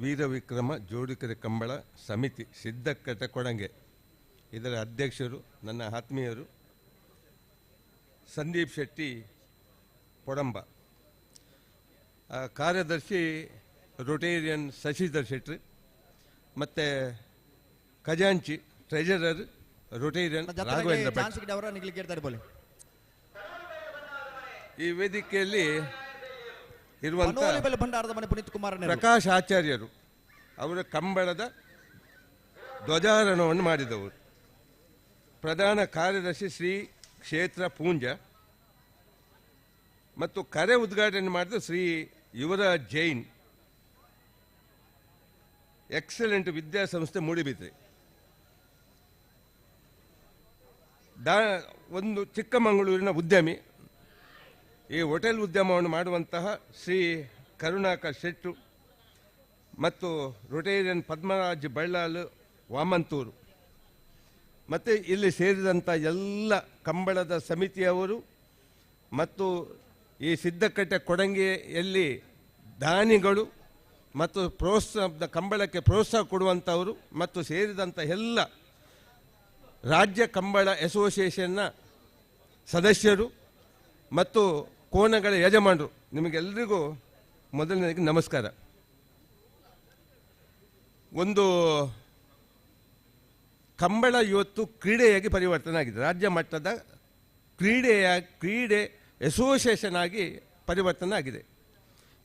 ವೀರ ವಿಕ್ರಮ ಜೋಡುಕೆರೆ ಕಂಬಳ ಸಮಿತಿ ಸಿದ್ದಕಟ್ಟೆ ಕೊಡಂಗೆ, ಇದರ ಅಧ್ಯಕ್ಷರು ನನ್ನ ಆತ್ಮೀಯರು ಸಂದೀಪ್ ಶೆಟ್ಟಿ ಪೊಡಂಬ, ಕಾರ್ಯದರ್ಶಿ ರೋಟೇರಿಯನ್ ಶಶಿಧರ್ ಶೆಟ್ಟಿ, ಮತ್ತು ಖಜಾಂಚಿ ಟ್ರೆಜರರ್ ರೋಟೇರಿಯನ್ ರಾಘವೇಂದ್ರ ಭಟ್. ಈ ವೇದಿಕೆಯಲ್ಲಿ ಇರುವಂಥ ಪ್ರಕಾಶ್ ಆಚಾರ್ಯರು ಅವರ ಕಂಬಳದ ಧ್ವಜಾರೋಹಣವನ್ನು ಮಾಡಿದವರು. ಪ್ರಧಾನ ಕಾರ್ಯದರ್ಶಿ ಶ್ರೀ ಕ್ಷೇತ್ರ ಪೂಂಜ ಮತ್ತು ಕರೆ ಉದ್ಘಾಟನೆ ಮಾಡಿದ ಶ್ರೀ ಯುವರಾಜ್ ಜೈನ್, ಎಕ್ಸಲೆಂಟ್ ವಿದ್ಯಾಸಂಸ್ಥೆ ಮೂಡಿಬಿದ್ರಿ. ಒಂದು ಚಿಕ್ಕಮಗಳೂರಿನ ಉದ್ಯಮಿ, ಈ ಹೋಟೆಲ್ ಉದ್ಯಮವನ್ನು ಮಾಡುವಂತಹ ಶ್ರೀ ಕರುಣಾಕರ್ ಶೆಟ್ರು ಮತ್ತು ರೋಟೇರಿಯನ್ ಪದ್ಮರಾಜ್ ಬಳ್ಳಾಲ್ ವಾಮಂತೂರು, ಮತ್ತು ಇಲ್ಲಿ ಸೇರಿದಂಥ ಎಲ್ಲ ಕಂಬಳದ ಸಮಿತಿಯವರು ಮತ್ತು ಈ ಸಿದ್ದಕಟ್ಟೆ ಕೊಡಂಗೆಯಲ್ಲಿ ದಾನಿಗಳು ಮತ್ತು ಪ್ರೋತ್ಸಾಹ ಕಂಬಳಕ್ಕೆ ಪ್ರೋತ್ಸಾಹ ಕೊಡುವಂಥವರು ಮತ್ತು ಸೇರಿದಂಥ ಎಲ್ಲ ರಾಜ್ಯ ಕಂಬಳ ಅಸೋಸಿಯೇಷನ್ನ ಸದಸ್ಯರು ಮತ್ತು ಕೋನಗಳ ಯಜಮಾನರು, ನಿಮಗೆಲ್ಲರಿಗೂ ಮೊದಲನೇದಾಗಿ ನಮಸ್ಕಾರ. ಒಂದು ಕಂಬಳ ಇವತ್ತು ಕ್ರೀಡೆಯಾಗಿ ಪರಿವರ್ತನೆ ಆಗಿದೆ, ರಾಜ್ಯ ಮಟ್ಟದ ಕ್ರೀಡೆ ಅಸೋಸಿಯೇಷನ್ ಆಗಿ ಪರಿವರ್ತನೆ ಆಗಿದೆ.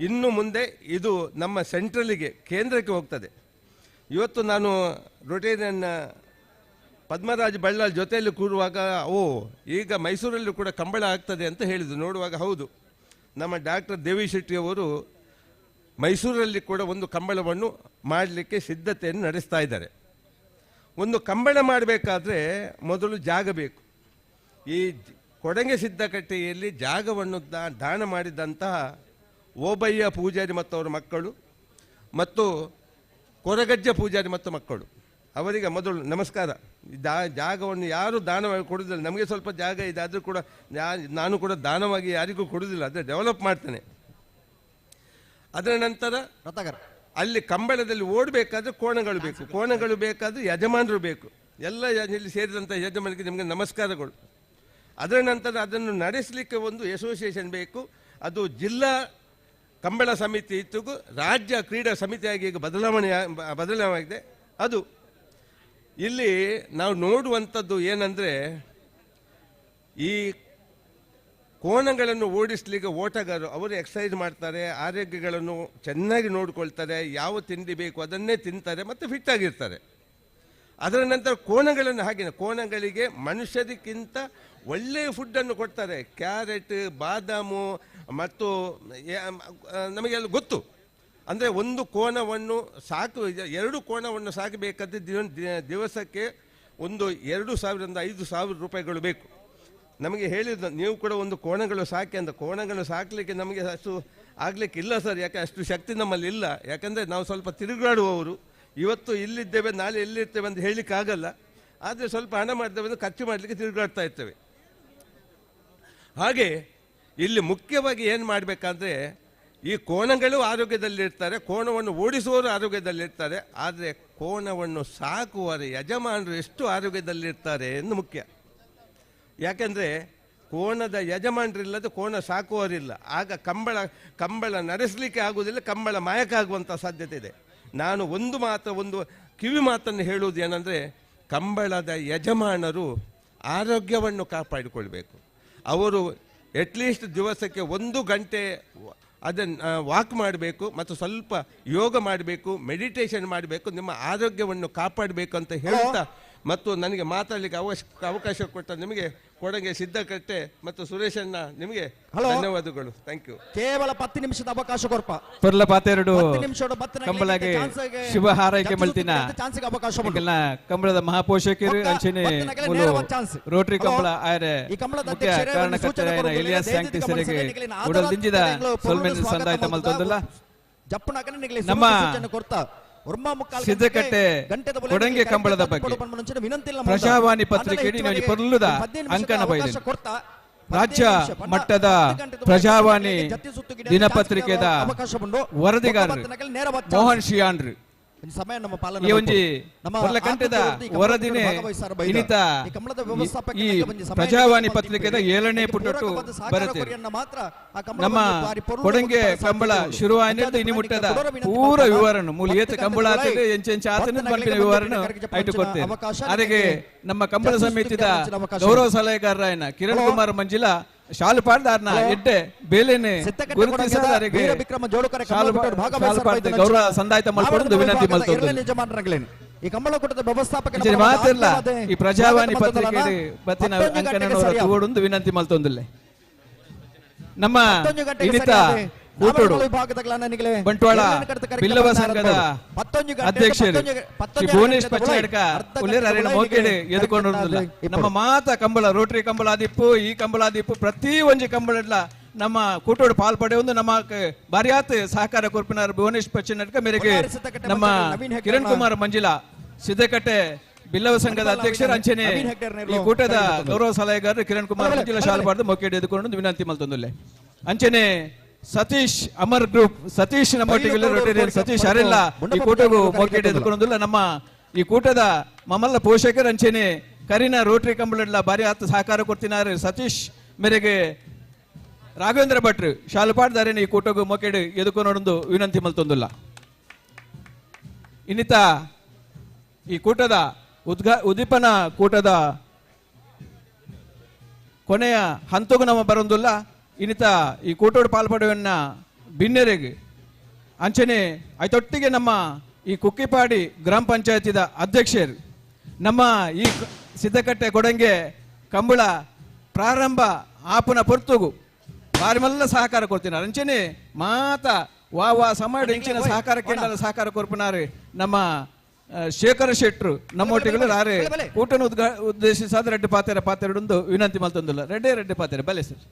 ಇನ್ನು ಮುಂದೆ ಇದು ನಮ್ಮ ಸೆಂಟ್ರಲಿಗೆ, ಕೇಂದ್ರಕ್ಕೆ ಹೋಗ್ತದೆ. ಇವತ್ತು ನಾನು ರೊಟೇರಿಯನ್ ಪದ್ಮರಾಜ್ ಬಳ್ಳಾಲ್ ಜೊತೆಯಲ್ಲಿ ಕೂರುವಾಗ, ಓ ಈಗ ಮೈಸೂರಲ್ಲೂ ಕೂಡ ಕಂಬಳ ಆಗ್ತದೆ ಅಂತ ಹೇಳಿದರು. ನೋಡುವಾಗ ಹೌದು, ನಮ್ಮ ಡಾಕ್ಟರ್ ದೇವಿ ಶೆಟ್ಟಿಯವರು ಮೈಸೂರಲ್ಲಿ ಕೂಡ ಒಂದು ಕಂಬಳವನ್ನು ಮಾಡಲಿಕ್ಕೆ ಸಿದ್ಧತೆಯನ್ನು ನಡೆಸ್ತಾ ಇದ್ದಾರೆ. ಒಂದು ಕಂಬಳ ಮಾಡಬೇಕಾದ್ರೆ ಮೊದಲು ಜಾಗ ಬೇಕು. ಈ ಕೊಡಂಗೆ ಸಿದ್ಧಕಟ್ಟೆಯಲ್ಲಿ ಜಾಗವನ್ನು ದಾನ ಮಾಡಿದಂತಹ ಓಬಯ್ಯ ಪೂಜಾರಿ ಮತ್ತು ಅವರ ಮಕ್ಕಳು ಮತ್ತು ಕೊರಗಜ್ಜ ಪೂಜಾರಿ ಮತ್ತು ಮಕ್ಕಳು, ಅವರಿಗೆ ಮೊದಲು ನಮಸ್ಕಾರ. ಜಾಗವನ್ನು ಯಾರೂ ದಾನವಾಗಿ ಕೊಡೋದಿಲ್ಲ. ನಮಗೆ ಸ್ವಲ್ಪ ಜಾಗ ಇದೆ, ಆದರೂ ಕೂಡ ನಾನು ಕೂಡ ದಾನವಾಗಿ ಯಾರಿಗೂ ಕೊಡೋದಿಲ್ಲ, ಆದರೆ ಡೆವಲಪ್ ಮಾಡ್ತೇನೆ. ಅದರ ನಂತರ ಅಲ್ಲಿ ಕಂಬಳದಲ್ಲಿ ಓಡಬೇಕಾದ್ರೆ ಕೋಣಗಳು ಬೇಕು, ಕೋಣಗಳು ಬೇಕಾದರೆ ಯಜಮಾನರು ಬೇಕು. ಎಲ್ಲ ಇಲ್ಲಿ ಸೇರಿದಂಥ ಯಜಮಾನರಿಗೆ ನಿಮಗೆ ನಮಸ್ಕಾರಗಳು. ಅದರ ನಂತರ ಅದನ್ನು ನಡೆಸಲಿಕ್ಕೆ ಒಂದು ಅಸೋಸಿಯೇಷನ್ ಬೇಕು. ಅದು ಜಿಲ್ಲಾ ಕಂಬಳ ಸಮಿತಿ ಇತ್ತು, ರಾಜ್ಯ ಕ್ರೀಡಾ ಸಮಿತಿಯಾಗಿ ಈಗ ಬದಲಾವಣೆ ಅದು ಇಲ್ಲಿ ನಾವು ನೋಡುವಂಥದ್ದು ಏನಂದರೆ, ಈ ಕೋಣಗಳನ್ನು ಓಡಿಸಲಿಕ್ಕೆ ಓಟಗಾರರು ಅವರು ಎಕ್ಸಸೈಸ್ ಮಾಡ್ತಾರೆ, ಆರೋಗ್ಯಗಳನ್ನು ಚೆನ್ನಾಗಿ ನೋಡಿಕೊಳ್ತಾರೆ, ಯಾವ ತಿಂಡಿ ಬೇಕು ಅದನ್ನೇ ತಿಂತಾರೆ ಮತ್ತು ಫಿಟ್ಟಾಗಿರ್ತಾರೆ. ಅದರ ನಂತರ ಕೋಣಗಳನ್ನು ಹಾಗೇನೆ, ಕೋಣಗಳಿಗೆ ಮನುಷ್ಯರಿಗಿಂತ ಒಳ್ಳೆಯ ಫುಡ್ಡನ್ನು ಕೊಡ್ತಾರೆ. ಕ್ಯಾರೆಟ್, ಬಾದಾಮು ಮತ್ತು ನಮಗೆಲ್ಲ ಗೊತ್ತು. ಅಂದರೆ ಒಂದು ಕೋಣವನ್ನು ಸಾಕು, ಎರಡು ಕೋಣವನ್ನು ಸಾಕಬೇಕಾದ್ರೆ ದಿವಸಕ್ಕೆ ಒಂದು 2,000 5,000 ರೂಪಾಯಿಗಳು ಬೇಕು. ನಮಗೆ ಹೇಳಿದ್ರು, ನೀವು ಕೂಡ ಒಂದು ಕೋಣಗಳು ಸಾಕಿ ಅಂತ. ಕೋಣಗಳು ಸಾಕಲಿಕ್ಕೆ ನಮಗೆ ಅಷ್ಟು ಆಗಲಿಕ್ಕಿಲ್ಲ ಸರ್, ಯಾಕೆ ಅಷ್ಟು ಶಕ್ತಿ ನಮ್ಮಲ್ಲಿ ಇಲ್ಲ. ಯಾಕಂದರೆ ನಾವು ಸ್ವಲ್ಪ ತಿರುಗಾಡುವವರು, ಇವತ್ತು ಇಲ್ಲಿದ್ದೇವೆ ನಾಳೆ ಎಲ್ಲಿರ್ತೇವೆ ಅಂತ ಹೇಳಲಿಕ್ಕಾಗಲ್ಲ. ಆದರೆ ಸ್ವಲ್ಪ ಹಣ ಮಾಡ್ತೇವೆ ಅಂದರೆ ಖರ್ಚು ಮಾಡಲಿಕ್ಕೆ ತಿರುಗಾಡ್ತಾ ಇರ್ತೇವೆ. ಹಾಗೆ ಇಲ್ಲಿ ಮುಖ್ಯವಾಗಿ ಏನು ಮಾಡಬೇಕಂದ್ರೆ, ಈ ಕೋಣಗಳು ಆರೋಗ್ಯದಲ್ಲಿರ್ತಾರೆ, ಕೋಣವನ್ನು ಓಡಿಸುವವರು ಆರೋಗ್ಯದಲ್ಲಿರ್ತಾರೆ, ಆದರೆ ಕೋಣವನ್ನು ಸಾಕುವರ ಯಜಮಾನರು ಎಷ್ಟು ಆರೋಗ್ಯದಲ್ಲಿರ್ತಾರೆ ಎಂದು ಮುಖ್ಯ. ಯಾಕೆಂದರೆ ಕೋಣದ ಯಜಮಾನರಿಲ್ಲದೆ ಕೋಣ ಸಾಕುವವರಿಲ್ಲ. ಆಗ ಕಂಬಳ ನಡೆಸಲಿಕ್ಕೆ ಆಗುವುದಿಲ್ಲ, ಕಂಬಳ ಮಾಯಕ ಆಗುವಂಥ ಸಾಧ್ಯತೆ ಇದೆ. ನಾನು ಒಂದು ಕಿವಿ ಮಾತನ್ನು ಹೇಳುವುದು ಏನಂದರೆ, ಕಂಬಳದ ಯಜಮಾನರು ಆರೋಗ್ಯವನ್ನು ಕಾಪಾಡಿಕೊಳ್ಬೇಕು. ಅವರು ಅಟ್ಲೀಸ್ಟ್ ದಿವಸಕ್ಕೆ 1 ಗಂಟೆ ಅದನ್ನು ವಾಕ್ ಮಾಡಬೇಕು ಮತ್ತು ಸ್ವಲ್ಪ ಯೋಗ ಮಾಡಬೇಕು, ಮೆಡಿಟೇಷನ್ ಮಾಡಬೇಕು, ನಿಮ್ಮ ಆರೋಗ್ಯವನ್ನು ಕಾಪಾಡಬೇಕು ಅಂತ ಹೇಳ್ತಾ, ಮತ್ತು ನನಗೆ ಮಾತಾಡಲಿಕ್ಕೆ ಅವಕಾಶ ಕೊಟ್ಟ ನಿಮಗೆ ಕೊಡಗೆ ಸಿದ್ಧಕಟ್ಟೆ ಮತ್ತು ಸುರೇಶಣ್ಣ ನಿಮಗೆ ಧನ್ಯವಾದಗಳು. Thank you. ಕೇವಲ 10 ನಿಮಿಷದ ಅವಕಾಶ ಕೊರಪ ಪೊರ್ಲ ಪಾತೆರಡು ಕಂಬಳಗೆ ಶುಭ ಹಾರೈಕೆ ಮಲ್ತಿನ ಕಂಬಳದ ಮಹಾಪೋಷಕರು ಅಂಚನೆ ರೋಟರಿ ಕಂಬಳ ಆಯರೆ ಮುಖ್ಯ ಕಾರಣಕರ್ತರಾಯಿನ ಎಲಿಯಾಸ್ ಸ್ಯಾಂಕ್ಟಿಸರಿಗೆ ಉಡಲ್ ದಿಂಜಿದ ಸೊಲ್ಮೆನ್ ಸಂದಾಯ್ತ ಮಲ್ತೊಂದುಲ್ಲ. ನಮ್ಮ ಸಿದ್ದಕಟ್ಟೆ ಕೊಡಂಗೆ ಕಂಬಳದ ಬಗ್ಗೆ ಪ್ರಜಾವಾಣಿ ಪತ್ರಿಕೆ ಪೊರ್ಲುದ ಅಂಕಣ ಬೈದೆ ರಾಜ್ಯ ಮಟ್ಟದ ಪ್ರಜಾವಾಣಿ ದಿನಪತ್ರಿಕೆದ ವರದಿಗಾರರು ಮೋಹನ್ ಶಿಯಾನ್ರು ಈ ಒಂಜಿ ಕಂಠದ ವರದಿನೇ ಇನಿತ ಈ ಪ್ರಜಾವಾಣಿ ಪತ್ರಿಕೆದ 7ನೇ ಪುಟಟ್ಟು ಬರುತ್ತೆ. ನಮ್ಮ ಕೊಡಂಗೆ ಕಂಬಳ ಶುರುವಾಯಿನಿಂದ ಇನಿ ಮುಟ್ಟದ ಪೂರ ವಿವರಣ ಮೂಲ ಏತ ಕಂಬಳ ಆತದೆ ಎಂಚೆಂಚ ಆತನ ಪಂಪಿನ ವಿವರಣ ಐಟು ಕೊಡ್ತೇನೆ. ಅದಕ್ಕೆ ನಮ್ಮ ಕಂಬಳ ಸಮಿತಿದ ಗೌರವ ಸಲಹೆಗಾರರಾಯನ ಕಿರಣ್ ಕುಮಾರ್ ಮಂಜಿಲಾ ಶಾಲು ಪಾಡ್ದಾರ್ನ ಎಡ್ಡೆ ಬೇಲೆನೆ ಗುರುತಿಸದಾರಿಗೆ ಗೌರವ ಸಂದಾಯ್ತ ಮಲ್ಪೊಂದು ವಿನಂತಿ ಮಲ್ತೊಂದು. ಈ ಕಂಬಳ ಕೂಟದ ವ್ಯವಸ್ಥಾಪಕ ಮಾತಿಲ್ಲ ಈ ಪ್ರಜಾವಾಣಿ ಪತ್ರಿಕೆ ಬತ್ತಿನ ಅಂಕಣನವರ ತೂವೊಡೊಂದು ವಿನಂತಿ ಮಲ್ತೊಂದುಲ್ಲೆ. ನಮ್ಮ ಇನ್ನಿತ ಕೂಟೋಡು ಬಂಟ್ವಾಳ ಬಿಲ್ಲವ ಸಂಘದ ಅಧ್ಯಕ್ಷರು ಶ್ರೀ ಭುವನೇಶ್ ಪಚ್ಚೆಡ್ಕ ಉಲ್ಲೇರ ಅರೆನ ಮೋಕೆಡೆ ಎದುಕೊಂಡಿಲ್ಲ. ನಮ್ಮ ಮಾತ ಕಂಬಳ ರೋಟರಿ ಕಂಬಳಾದಿಪ್ಪು ಈ ಕಂಬಳಾದಿಪ್ಪು ಪ್ರತಿ ಒಂಜಿ ಕಂಬಳಡ್ಲ ನಮ್ಮ ಕೂಟೋಡು ಪಾಲ್ ಪಡೆಯೊಂದು ನಮ್ಮ ಬಾರಿಯಾತ್ ಸಹಕಾರ ಕೊರ್ಪಿನಾರ್ ಭುವನೇಶ್ ಪಚ್ಚೆಡ್ಕ ಮೇರೆಗೆ ನಮ್ಮ ಕಿರಣ್ ಕುಮಾರ್ ಮಂಜಿಲಾ ಸಿದ್ದಕಟ್ಟೆ ಬಿಲ್ಲವ ಸಂಘದ ಅಧ್ಯಕ್ಷರು ಅಂಚನೆ ಈ ಕೂಟದ ಗೌರವ ಸಲಹೆಗಾರರು ಕಿರಣ್ ಕುಮಾರ್ ಮಂಜಿಲಾ ಶಾಲ್ಪಾಡ್ದು ಮೊಕೆಡೆ ಎದುಕೊಂಡು ವಿನಂತಿ ಮಲ್ತೊಂದುಲ್ಲೆ. ಅಂಚನೆ ಸತೀಶ್ ಅಮರ್ ಗ್ರೂಪ್ ಸತೀಶ್ ನಮ್ಮೊಟ್ಟಿಗೆ ರೋಟರಿಯನ್ ಸತೀಶ್ ಅರೆಲ್ಲ ಈ ಕೂಟಗೂ ಮೊಕೆಡೆ ಎದುಕೊಂಡಿಲ್ಲ. ನಮ್ಮ ಈ ಕೂಟದ ಮಮಲ್ಲ ಪೋಷಕರು ಅಂಚನೆ ಕರಿನ ರೋಟರಿ ಕಂಬಳಡ್ಲ ಬಾರಿ ಆತ ಸಹಕಾರ ಕೊಡ್ತಿನಾರೆ ಸತೀಶ್ ಮೇರೆಗೆ ರಾಘವೇಂದ್ರ ಭಟ್ರು ಶಾಲುಪಾಡ್ದಾರೇನೆ ಈ ಕೂಟಗೂ ಮೊಕೆಡೆ ಎದುಕೊನೊಂದು ವಿನಂತಿ ಮಲ್ತೊಂದುಲ್ಲ. ಇನ್ನಿತ ಈ ಕೂಟದ ಉದ್ದೀಪನ ಕೂಟದ ಕೊನೆಯ ಹಂತಗೂ ನಮ್ಮ ಬರೊಂದುಲ್ಲ. ಇನ್ನಿತ ಈ ಕೂಟೋಡು ಪಾಲ್ಪಡುವನ್ನ ಬಿನ್ನೆರೆಗೆ ಅಂಚನೆ ಐತೊಟ್ಟಿಗೆ ನಮ್ಮ ಈ ಕುಕ್ಕಿಪಾಡಿ ಗ್ರಾಮ ಪಂಚಾಯತಿದ ಅಧ್ಯಕ್ಷರು ನಮ್ಮ ಈ ಸಿದ್ದಕಟ್ಟೆ ಕೊಡಂಗೆ ಕಂಬಳ ಪ್ರಾರಂಭ ಆಪುನ ಪೊರ್ತುಗು ಬಾರಿ ಮಲ್ಲ ಸಹಕಾರ ಕೊಡ್ತೀನಿ ಅಂಚನೆ ಮಾತ ವಾ ವಾ ಸಮಾಡ ಇಂಚಿನ ಸಹಕಾರ ಕೇಂದ್ರ ಸಹಕಾರ ಕೊರ್ಪುನಾರು ನಮ್ಮ ಶೇಖರ ಶೆಟ್ರು ನಮ್ಮೊಟ್ಟಿಗೆ ರಾರೆ ಕೂಟನ ಉದ್ದೇಶಿಸಾದ ರೆಡ್ಡಿ ಪಾತೆರ ಪಾತೆರಡೊಂದು ವಿನಂತಿ ಮಲ್ತೊಂದಿಲ್ಲ ರೆಡ್ಡೆ ರೆಡ್ಡಿ ಪಾತೆರ ಬಲೆ ಸರ್.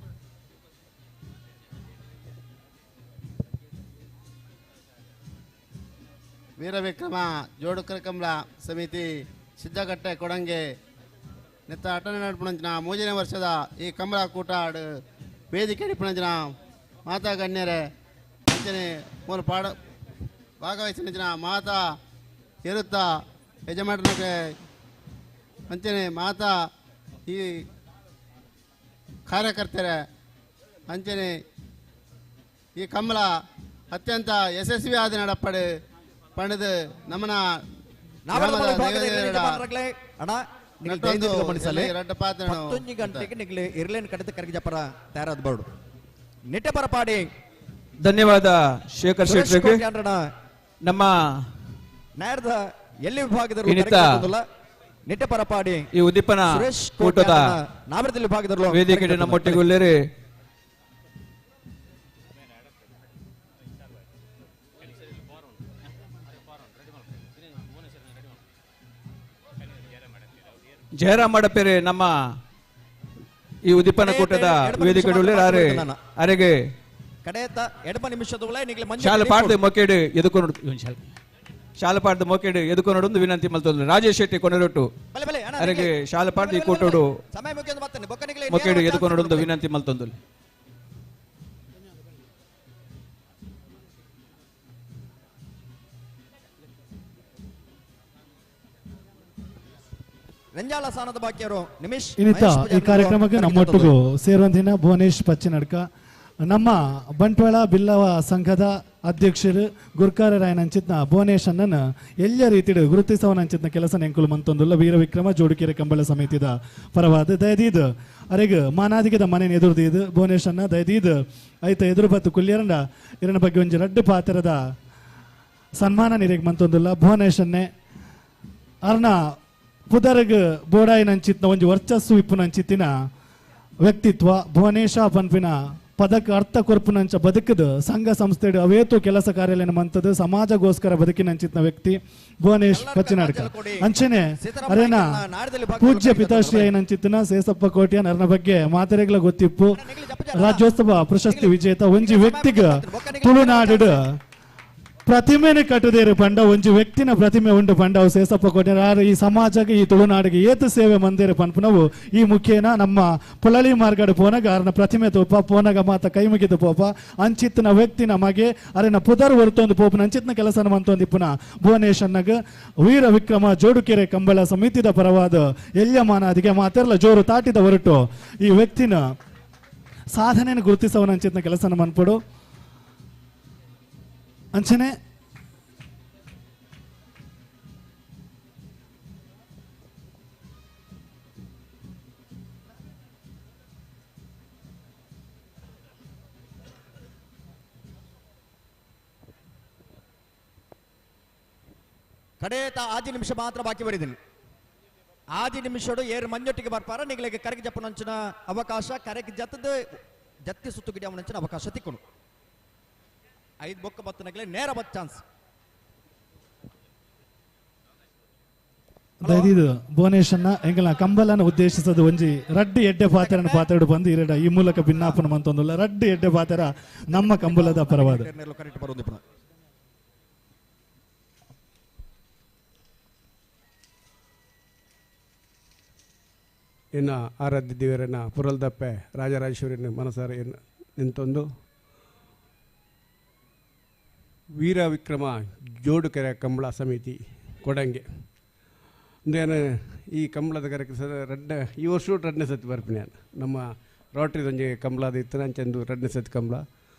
ವೀರವಿಕ್ರಮ ಜೋಡುಕರ ಕಂಬಳ ಸಮಿತಿ ಸಿದ್ದಕಟ್ಟೆ ಕೊಡಂಗೆ ನೆತ್ತ ಅಟನೆ ನಡ್ಪುಣಂಚಿನ ಮೂಜನೇ ವರ್ಷದ ಈ ಕಂಬಳ ಕೂಟ ವೇದಿಕೆ ಇಪ್ಪುಣಂಚಿನ ಮಾತಾ ಗಣ್ಯರೇ ಅಂಚನೆ ಮೂಲ ಪಾಡ ಭಾಗವಹಿಸಿನ ಮಾತಾ ಇರುತ್ತ ಯಜಮಾನಕ್ಕೆ ಅಂಚನೆ ಮಾತಾ ಈ ಕಾರ್ಯಕರ್ತರೇ ಅಂಚನೆ ಈ ಕಂಬಳ ಅತ್ಯಂತ ಯಶಸ್ವಿಯಾದ ನಡಪಡೆ ಪಡೆದು ನಮ್ಮನ ಗಂಟೆಗೆ ನಿಗ್ಲಿ ಇರ್ಲೇನ್ ಕಡಿತ ಕರಗಿ ಜಪರ ತಯಾರಾದ ಬೋರ್ಡ್ ನಿಟ್ಟೆ ಬರಪಾಡಿ. ಧನ್ಯವಾದ ಶೇಖರ್ ಶೆಟ್ರಿಗೆ. ನಮ್ಮ ನ್ಯಾಯದ ಎಲ್ಲಿ ವಿಭಾಗದ ನಿಟ್ಟೆ ಪರಪಾಡಿ ಈ ಉದ್ದೀಪನ ಕೂಟದ ನಾಮರದಲ್ಲಿ ವಿಭಾಗದಲ್ಲಿ ವೇದಿಕೆ ನಮ್ಮೊಟ್ಟಿಗೆ ಜಯರಾಮ್ ಮಡಪೇರೆ ನಮ್ಮ ಈ ಉದ್ದೀಪನ ಕೂಟದ ವೇದಿಕೆ ಅರೆಗೆ ಶಾಲೆ ಪಾಡ್ದು ಮೊಕೇಡು ಎದುಕೊಂಡು ಶಾಲೆ ಪಾಡ್ದು ಮೊಕೇಡು ಎದುಕೊಂಡು ವಿನಂತಿ ಮಲ್ತೊಂದು ರಾಜೇಶ್ ಶೆಟ್ಟಿ ಕೊನೆರೊಟ್ಟು ಅರೆಗೆ ಶಾಲೆ ಪಾಡ್ದು ಈ ಕೂಟೋಡು ಮೊಕೇಡು ಎದುಕೊಂಡು ವಿನಂತಿ ಮಲ್ತೊಂದು. ಇನ್ನಿತ ಈ ಕಾರ್ಯಕ್ರಮಕ್ಕೆ ನಮ್ಮೊಟ್ಟಿಗೂ ಸೇರುವಂತಿನ ಭುವನೇಶ್ ಪಚ್ಚಿನಡ್ಕ, ನಮ್ಮ ಬಂಟ್ವಾಳ ಬಿಲ್ಲವ ಸಂಘದ ಅಧ್ಯಕ್ಷರು ಗುರ್ಕಾರರಾಯನಂಚಿತ್ನ ಭುವನೇಶ್ ಅಣ್ಣನ ಎಲ್ಲ ರೀತಿಡು ಗುರುತಿಸವನಂಚಿತ್ನ ಕೆಲಸ ನೆಂಕುಲು ಮಂತೊಂದುಲ್ಲ ವೀರವಿಕ್ರಮ ಜೋಡುಕೆರೆ ಕಂಬಳ ಸಮಿತಿದ ಪರವಾದ ದಯದೀದ್ ಅರೆಗ್ ಮಾನಾದಿಗದ ಮನೆ ಎದುರ್ದೀದ್ ಭುವನೇಶ್ ಅಣ್ಣ ದಯದೀದ್ ಐತ ಎದುರು ಬತ್ತು ಕುಲ್ಯರಂಡ ಇರನ ಬಗ್ಗೆ ಒಂಜಿ ರಡ್ಡು ಪಾತ್ರದ ಸನ್ಮಾನ ನಿರೆಗ್ ಮಂತೊಂದುಲ್ಲ ಭುವನೇಶನ್ನೇ ಅರ್ನ ಪುದರ್ಗ್ ಬೋಡಾಯಿನಂಚಿತ್ನ ಒಂಜಿ ವರ್ಚಸ್ಸು ಇಪ್ಪುನಂಚಿತ್ತಿನ ವ್ಯಕ್ತಿತ್ವ ಭುವನೇಶ ಪನ್ಪಿನ ಪದಕ ಅರ್ಥ ಕೊರ್ಪುನಂಚ ಬದುಕದ ಸಂಘ ಸಂಸ್ಥೆ ಅವೇತು ಕೆಲಸ ಕಾರ್ಯಾಲಯ ಮಂತದ ಸಮಾಜಗೋಸ್ಕರ ಬದುಕಿನಂಚಿತ್ನ ವ್ಯಕ್ತಿ ಭುವನೇಶ್ ಪಚ್ಚಿನಾಡ್ಕ. ಅಂಚನೆ ಅರೇನ ಪೂಜ್ಯ ಪಿತಾಶ್ರೀ ಐನಂಚಿತ್ತಿನ ಸೇಸಪ್ಪ ಕೋಟ್ಯಾನ್ ಅರನ ಬಗ್ಗೆ ಮಾತೆರೆಗಳ ಗೊತ್ತಿಪ್ಪು ರಾಜ್ಯೋತ್ಸವ ಪ್ರಶಸ್ತಿ ವಿಜೇತ ಒಂಜಿ ವ್ಯಕ್ತಿಗ ತುಳುನಾಡು ಪ್ರತಿಮೆನೆ ಕಟ್ಟದೇರು ಪಂಡ ಒಂಜಿ ವ್ಯಕ್ತಿನ ಪ್ರತಿಮೆ ಉಂಡು ಪಂಡ ಅವು ಸೇಸಪ್ಪ ಕೋಟ್ಯಾನ್ ಈ ಸಮಾಜಕ್ಕೆ ಈ ತುಳುನಾಡಿಗೆ ಏತು ಸೇವೆ ಮಂದಿರ ಪನ್ಪುನವು ಈ ಮುಖೇನ ನಮ್ಮ ಪೊಳಲಿ ಮಾರ್ಗಡು ಪೋನಗ ಅರನ ಪ್ರತಿಮೆ ತೋಪ ಪೋನಗ ಮಾತ ಕೈ ಮುಗಿದು ಪೋಪ ಅಂಚಿತ್ನ ವ್ಯಕ್ತಿನ ಮಗೆ ಅರೆನ ಪುದರ್ ಹೊರತೊಂದು ಪೋಪನ ಅಂಚಿತ್ನ ಕೆಲಸನ ಮಂತೊಂದು ಇಪ್ಪುನ ಭುವನೇಶ್ ಅಣ್ಣಗ ವೀರ ವಿಕ್ರಮ ಜೋಡುಕೆರೆ ಕಂಬಳ ಸಮಿತಿದ ಪರವಾದ ಎಲ್ಯಮಾನ ಅದಿಗೆ ಮಾತೆರ್ಲ ಜೋರು ತಾಟಿದ ಹೊರಟು ಈ ವ್ಯಕ್ತಿನ ಸಾಧನೆಯನ್ನು ಗುರುತಿಸವನ ಅಂಚಿತ್ನ ಕೆಲಸನ ಮನ್ಪಡು. ಅಂಚನೆ ಕಡೇತ ಆಜಿ ನಿಮಿಷ ಮಾತ್ರ ಬಾಕಿ ಬರಿದ್ದೀನಿ. ಆಜಿ ನಿಮಿಷಡು ಏರು ಮಂಜೊಟ್ಟಿಗೆ ಬರ್ಪಾರ ನಿಗಳಿಗೆ ಕರೆಗೆ ಜಪ್ಪನಂಚಿನ ಅವಕಾಶ ಕರೆಗೆ ಜತ್ತದ ಜತ್ತಿ ಸುತ್ತು ಗಿಡ ಅವಕಾಶ ತಿಕ್ಕೊಂಡು ಐದು ಬೊಕ್ಕ ಬತ್ತನಗಲೇ ನೇರ ಬತ್ ಚಾನ್ಸ್. ದಯದೀದು ಭುವನೇಶನ್ನ ಎಂಗಲ ಕಂಬಲನ ಉದ್ದೇಶಿಸದು ಒಂಜಿ ರಡ್ಡು ಎಡ್ಡೆ ಪಾತ್ರನ ಪಾತ್ರಡು ಬಂದು ಇರಡ ಈ ಮೂಲಕ ಭಿನ್ನಾಪನ ಮಂತೊಂದುಲ್ಲ ರಡ್ಡು ಎಡ್ಡೆ ಪಾತ್ರ ನಮ್ಮ ಕಂಬಲದ ಪರವಾದ. ಇನ್ನು ಆರಾಧ್ಯ ದೇವರನ್ನ ಪುರಲ್ದಪ್ಪೆ ರಾಜರಾಜೇಶ್ವರಿನ ಮನಸಾರ ನಿಂತೊಂದು ವೀರ ವಿಕ್ರಮ ಜೋಡುಕೆರೆ ಕಂಬಳ ಸಮಿತಿ ಕೊಡಂಗೆ ಅಂದೇನು ಈ ಕಂಬಳದ ಕರೆಕ್ ರಡ್ಡ ಈ ವರ್ಷ ರಡ್ಡನೇ ಸತಿ ಬರ್ಪಿನಿ ನಾನು ನಮ್ಮ ರೋಟ್ರಿದೊಂಜಿ ಕಂಬಳದ ಇತ್ತು ಅಂಚಂದು ರಡ್ಡನೇ ಸತಿ ಕಂಬಳ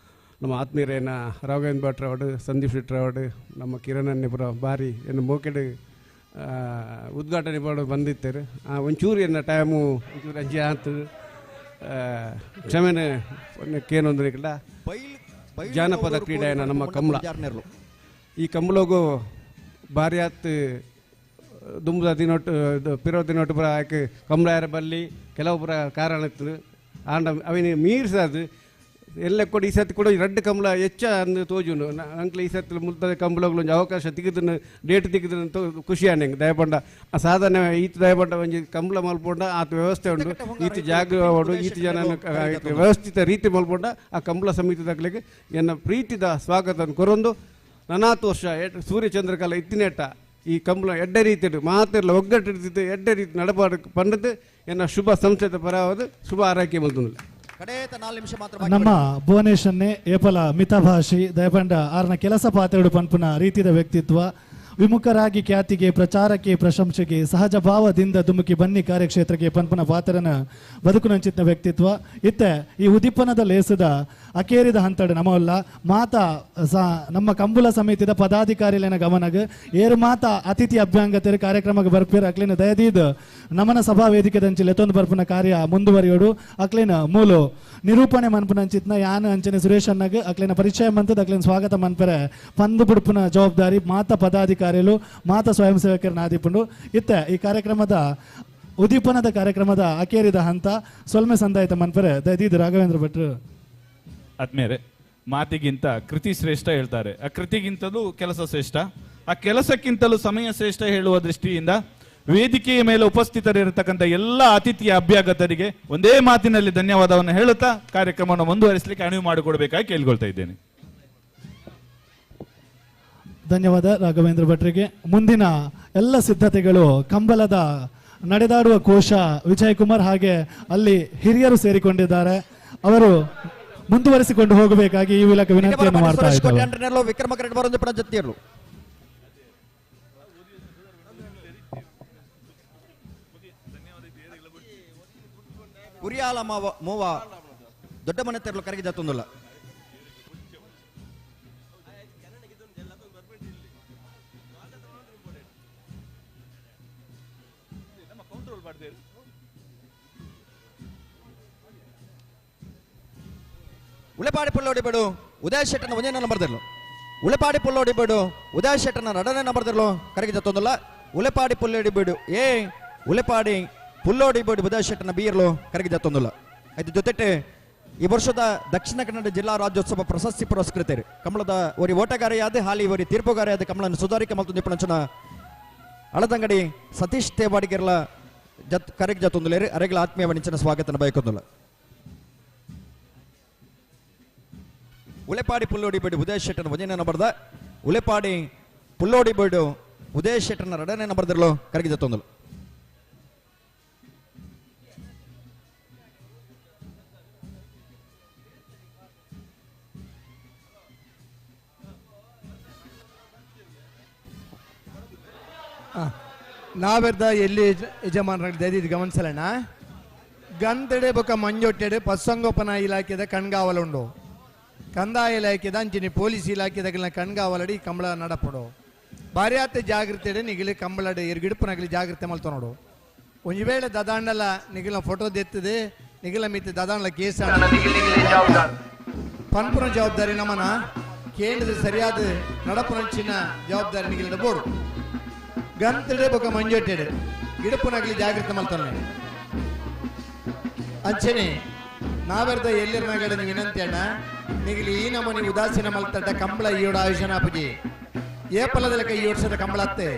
ನಮ್ಮ ಆತ್ಮೀಯರೇನ ರಾಘವೇಂದ್ರ ಭಟ್ರ ಅವಡು ಸಂದೀಪ್ ಶೆಟ್ಟರ್ ಅವಡು ನಮ್ಮ ಕಿರಣ್ ಅನ್ನಿಪುರ ಬಾರಿ ಏನು ಮೋಕೆಡು ಉದ್ಘಾಟನೆ ಪಾಡು ಬಂದಿತ್ತಾರೆ ಒಂಚೂರು ಎನ್ನ ಟೈಮು ಒಂಚೂರು ಅಂಜಿ ಆತು ಕ್ಷಮೆನೆ ಕೇನೊಂದು ನಿಕಲ ಬೈಲ್ ಜಾನಪದ ಕ್ರೀಡೆಯನ್ನು ನಮ್ಮ ಕಂಬಳ. ಈ ಕಂಬಳಗೂ ಭಾರಿಯಾತ್ ದುಂಬದ ದಿನೊಟ್ಟು ಪಿರೋ ದಿನೊಟ್ಟು ಪುರ ಆಯ್ಕೆ ಕಂಬಳ ಬಲ್ಲಿ ಕೆಲವು ಪುರ ಕಾರಣ ಇತ್ತು ಆಂಡ ಅವಿನ ಮೀರ್ಸದು ಎಲ್ಲ ಕೂಡ ಈ ಸತಿ ಕೂಡ ರಡ್ಡು ಕಂಬಳ ಹೆಚ್ಚ ಅಂದು ತೋಜುನು ಅಂಕ್ಲ ಈ ಸತಿ ಮುಲ್ತದ ಕಂಬಳಗಳು ಒಂಜಿ ಅವಕಾಶ ತಿಗಿದನು ಡೇಟ್ ತಿಗಿದನು ಖುಷಿ ಆನೆಂಗೆ ದಯಪಂಡ ಆ ಸಾಧನೆ ಈತ ದಯಪಂಡ ಒಂಜಿ ಕಂಬಳ ಮಲ್ಪೊಂಡ ಆತ ವ್ಯವಸ್ಥೆ ಉಂಟು ಈತ ಜಾಗ ಈತ ಜನ ವ್ಯವಸ್ಥಿತ ರೀತಿ ಮಲ್ಪೊಂಡ ಆ ಕಂಬಳ ಸಮಿತಿದಾಗಲಿಗೆ ಎನ್ನ ಪ್ರೀತಿದ ಸ್ವಾಗತ ಕೊರೊಂದು ನನಾತು ವರ್ಷ ಸೂರ್ಯಚಂದ್ರಕಾಲ ಇತ್ತಿನೇಟ ಈ ಕಂಬಳ ಎಡ್ಡೆ ರೀತಿ ಮಾತಿರಲ್ಲ ಒಗ್ಗಟ್ಟು ಎಡ್ಡೆ ರೀತಿ ನಡಪಾಡು ಪಂಡದ್ದು ಎನ್ನ ಶುಭ ಸಂಸ್ಥೆದ ಪರವಾದ ಶುಭ ಆರೈಕೆ ಮಲ್ತೊಂದಿಲ್ಲ. ನಮ್ಮ ಭುವನೇಶನ್ನೇ ಏಪಲ ಮಿತಭಾಷಿ ದಯಪಂಡ ಆರ್ನ ಕೆಲಸ ಪಾತೆರಡು ಪನ್ಪುನ ರೀತಿದ ವ್ಯಕ್ತಿತ್ವ ವಿಮುಖರಾಗಿ ಖ್ಯಾತಿಗೆ ಪ್ರಚಾರಕ್ಕೆ ಪ್ರಶಂಸೆಗೆ ಸಹಜ ಭಾವದಿಂದ ಧುಮುಕಿ ಬನ್ನಿ ಕಾರ್ಯಕ್ಷೇತ್ರಕ್ಕೆ ಪನ್ಪುನ ಪಾತ್ರನ ಬದುಕುನಂಚಿತ್ನ ವ್ಯಕ್ತಿತ್ವ ಇತ್ತೆ ಈ ಉದ್ದೀಪನದ ಲೇಸದ ಅಕೇರಿದ ಹಂತಡು ನಮವಲ್ಲ ಮಾತಾ ನಮ್ಮ ಕಂಬುಲ ಸಮಿತಿದ ಪದಾಧಿಕಾರಿಲೇನ ಗಮನಗ ಏರು ಮಾತಾ ಅತಿಥಿ ಅಭ್ಯಾಂಗತರು ಕಾರ್ಯಕ್ರಮಕ್ಕೆ ಬರ್ಪೇರು ಅಕ್ಲಿನ ದಯದೀದ್ ನಮನ ಸಭಾ ವೇದಿಕೆದಂಚಿ ಲೆತ್ತೊಂದು ಬರ್ಪುನ ಕಾರ್ಯ ಮುಂದುವರಿಯೋಡು ಅಕ್ಲಿನ ಮೂಲು ನಿರೂಪಣೆ ಮನ್ಪುನಂಚಿತ್ನ ಯಾನ ಅಂಚನೆ ಸುರೇಶ್ ಅಣ್ಣಗ್ ಅಕ್ಲಿನ ಪರಿಚಯ ಮಂತದ ಅಕ್ಲಿನ ಸ್ವಾಗತ ಮನ್ಪರೆ ಪಂದು ಬುಡ್ಪುನ ಜವಾಬ್ದಾರಿ ಮಾತಾ ಪದಾಧಿಕಾರಿಗಳು ಮಾತಾ ಸ್ವಯಂ ಸೇವಕರ ನಾದಿಪುಂಡು ಇತ್ತೆ ಈ ಕಾರ್ಯಕ್ರಮದ ಉದ್ದೀಪನದ ಕಾರ್ಯಕ್ರಮದ ಅಕೇರಿದ ಹಂತ ಸೊಲ್ಮೆ ಸಂದಾಯಿತ ಮನ್ಪರೆ ದಯದೀದ್ ರಾಘವೇಂದ್ರ ಭಟ್ರು. ಆದ್ಮೇಲೆ ಮಾತಿಗಿಂತ ಕೃತಿ ಶ್ರೇಷ್ಠ ಹೇಳ್ತಾರೆ, ಆ ಕೃತಿಗಿಂತಲೂ ಕೆಲಸ ಶ್ರೇಷ್ಠ, ಆ ಕೆಲಸಕ್ಕಿಂತಲೂ ಸಮಯ ಶ್ರೇಷ್ಠ ಹೇಳುವ ದೃಷ್ಟಿಯಿಂದ ವೇದಿಕೆಯ ಮೇಲೆ ಉಪಸ್ಥಿತರಿರತಕ್ಕಂಥ ಎಲ್ಲ ಅತಿಥಿಯ ಅಭ್ಯಾಗತರಿಗೆ ಒಂದೇ ಮಾತಿನಲ್ಲಿ ಧನ್ಯವಾದವನ್ನು ಹೇಳುತ್ತಾ ಕಾರ್ಯಕ್ರಮವನ್ನು ಮುಂದುವರಿಸಲಿಕ್ಕೆ ಅನುವು ಮಾಡಿಕೊಡಬೇಕಾಗಿ ಕೇಳಿಕೊಳ್ತಾ ಇದ್ದೇನೆ. ಧನ್ಯವಾದ ರಾಘವೇಂದ್ರ ಭಟ್ರಿಗೆ. ಮುಂದಿನ ಎಲ್ಲ ಸಿದ್ಧತೆಗಳು ಕಂಬಳದ ನಡೆದಾಡುವ ಕೋಶ ವಿಜಯಕುಮಾರ್ ಹಾಗೆ ಅಲ್ಲಿ ಹಿರಿಯರು ಸೇರಿಕೊಂಡಿದ್ದಾರೆ, ಅವರು ಮುಂದುವರಿಸಿಕೊಂಡು ಹೋಗಬೇಕಾಗಿ ಈ ಮೂಲಕ ವಿನಂತಿಯನ್ನು ಮಾಡ್ತಾ ಇದ್ದಾರೆ. ಉರಿಯಾಲ ಮೂವ ದೊಡ್ಡ ಮನೆ ತೆರಲು ಕರಗಿ ಜತ್ತೊಂದುಲ್ಲ. ಉಳೆಪಾಡಿ ಪುಲ್ಲೋಡಿ ಬೇಡು ಉದಯ ಶೆಟ್ಟನ ಒಂದೇ ನಂಬರ್ ದಿರಲು. ಉಳೆಪಾಡಿ ಪುಲ್ಲೋಡಿ ಬೇಡು ಉದಯ ಶೆಟ್ಟನ ಎರಡನೇ ನಂಬರ್ ದಿರಲು ಕರಗಿ ಜತ್ತೊಂದುಲ್ಲ. ಉಳೆಪಾಡಿ ಪುಲ್ಲೋಡಿ ಬೇಡು ಏ ಉಳೆಪಾಡಿ ಪುಲ್ಲೋಡಿ ಬೇಡು ಉದಯ ಶೆಟ್ಟನ ಬೀರ್ಲು ಕರಗಿ ಜತ್ತೊಂದುಲ್ಲ. ಆಯ್ತು ಜೊತೆಟೆ ಈ ವರ್ಷದ ದಕ್ಷಿಣ ಕನ್ನಡ ಜಿಲ್ಲಾ ರಾಜ್ಯೋತ್ಸವ ಪ್ರಶಸ್ತಿ ಪುರಸ್ಕೃತರು ಕಮಲದ ಒರಿ ಓಟಗಾರೆಯಾದ ಹಾಲಿ ಒರಿ ತೀರ್ಪುಗಾರೆಯಾದ ಕಮಲನ ಸುಧಾರಿಕೆ ಮತ್ತು ನಿಪುಣಚನ ಅಳದಂಗಡಿ ಸತೀಶ್ ತೇವಾಡಿಗೆರ್ಲ ಜತ್ ಕರೆಗೆ ಜತ್ತೊಂದುಲೇರಿ ಅರೆಗಳ ಆತ್ಮೀಯ ವಣಿಚನ ಸ್ವಾಗತನ ಬಯಕೊಂದುಲ್ಲ. ಉಳೆಪಾಡಿ ಪುಲ್ಲೋಡಿ ಬೇಡು ಉದಯ ಶೆಟ್ಟನ ಒಂದನೇ ನಂಬರ್ದ ಉಳೆಪಾಡಿ ಪುಲ್ಲೋಡಿ ಬೇಡು ಉದಯ ಶೆಟ್ಟನ ಎರಡನೇ ನಂಬರ್ದಿರಲು ಕರಗಿ ಜತ್ತೊಂದುಲ್ಲ. ನಾವೆರ್ದ ಎಲ್ಲಿ ಯಜಮಾನರ ದಯದಿದ್ದು ಗಮನಿಸಲಣ್ಣ ಗಂತಡೆ ಬೊಕ್ಕ ಮಂಜೊಟ್ಟೆಡೆ ಪಶುಸಂಗೋಪನಾ ಇಲಾಖೆದ ಕಣ್ಗಾವಲುಂಡು ಕಂದಾಯ ಇಲಾಖೆದ ಅಂಚಿನಿ ಪೊಲೀಸ್ ಇಲಾಖೆದ ಕಣ್ಗಾವಲಡಿ ಕಂಬಳ ನಡಪಡು ಬಾರ್ಯಾತ ಜಾಗೃತೆ ನಿಗಿಲಿ ಕಂಬಳಡೆ ಎರ್ಗಿಡುಪನಗಲಿ ಜಾಗೃತೆ ಮಲ್ತ ನೋಡು ಒಂಜಿ ವೇಳೆ ದದಾಂಡಲ ನಿಗಿಲ ಫೋಟೋ ದೆತ್ತದೆ ನಿಗಿಲ ಮಿತ್ತ ದದಾಂಡಲ ಕೇಸ್ ಪನ್ಪುನ ಜವಾಬ್ದಾರಿ ನಮನ ಕೇಂದ್ರದ ಸರಿಯಾದ ನಡಪುನಂಚಿನ ಜವಾಬ್ದಾರಿ ನಿಗಿಲಿಡ ಬೋಡು ಗಂತಡೆ ಬೊಕ್ಕ ಮಂಜೊಟ್ಟೆಡೆ ಗಿಡಪುನಗಲಿ ಜಾಗೃತೆ ಮಲ್ತಾನೆ ಅಂಚನೆ ನಾವೆರ್ದ ಎಲ್ಲಿರ್ನಗಡೆ ವಿನಂತಿ ಅಣ್ಣ ನಿಗಿಲಿ ಈ ನಮೂನಿ ಉದಾಸೀನ ಮಲ್ತಟ ಕಂಬಳ ಈಯೋಡ ಆಯುಷನ ಪೂಜೆ ಏಪಲದಲಕ ಈ ವರ್ಷದ ಕಂಬಳ ಅತ್ತೆ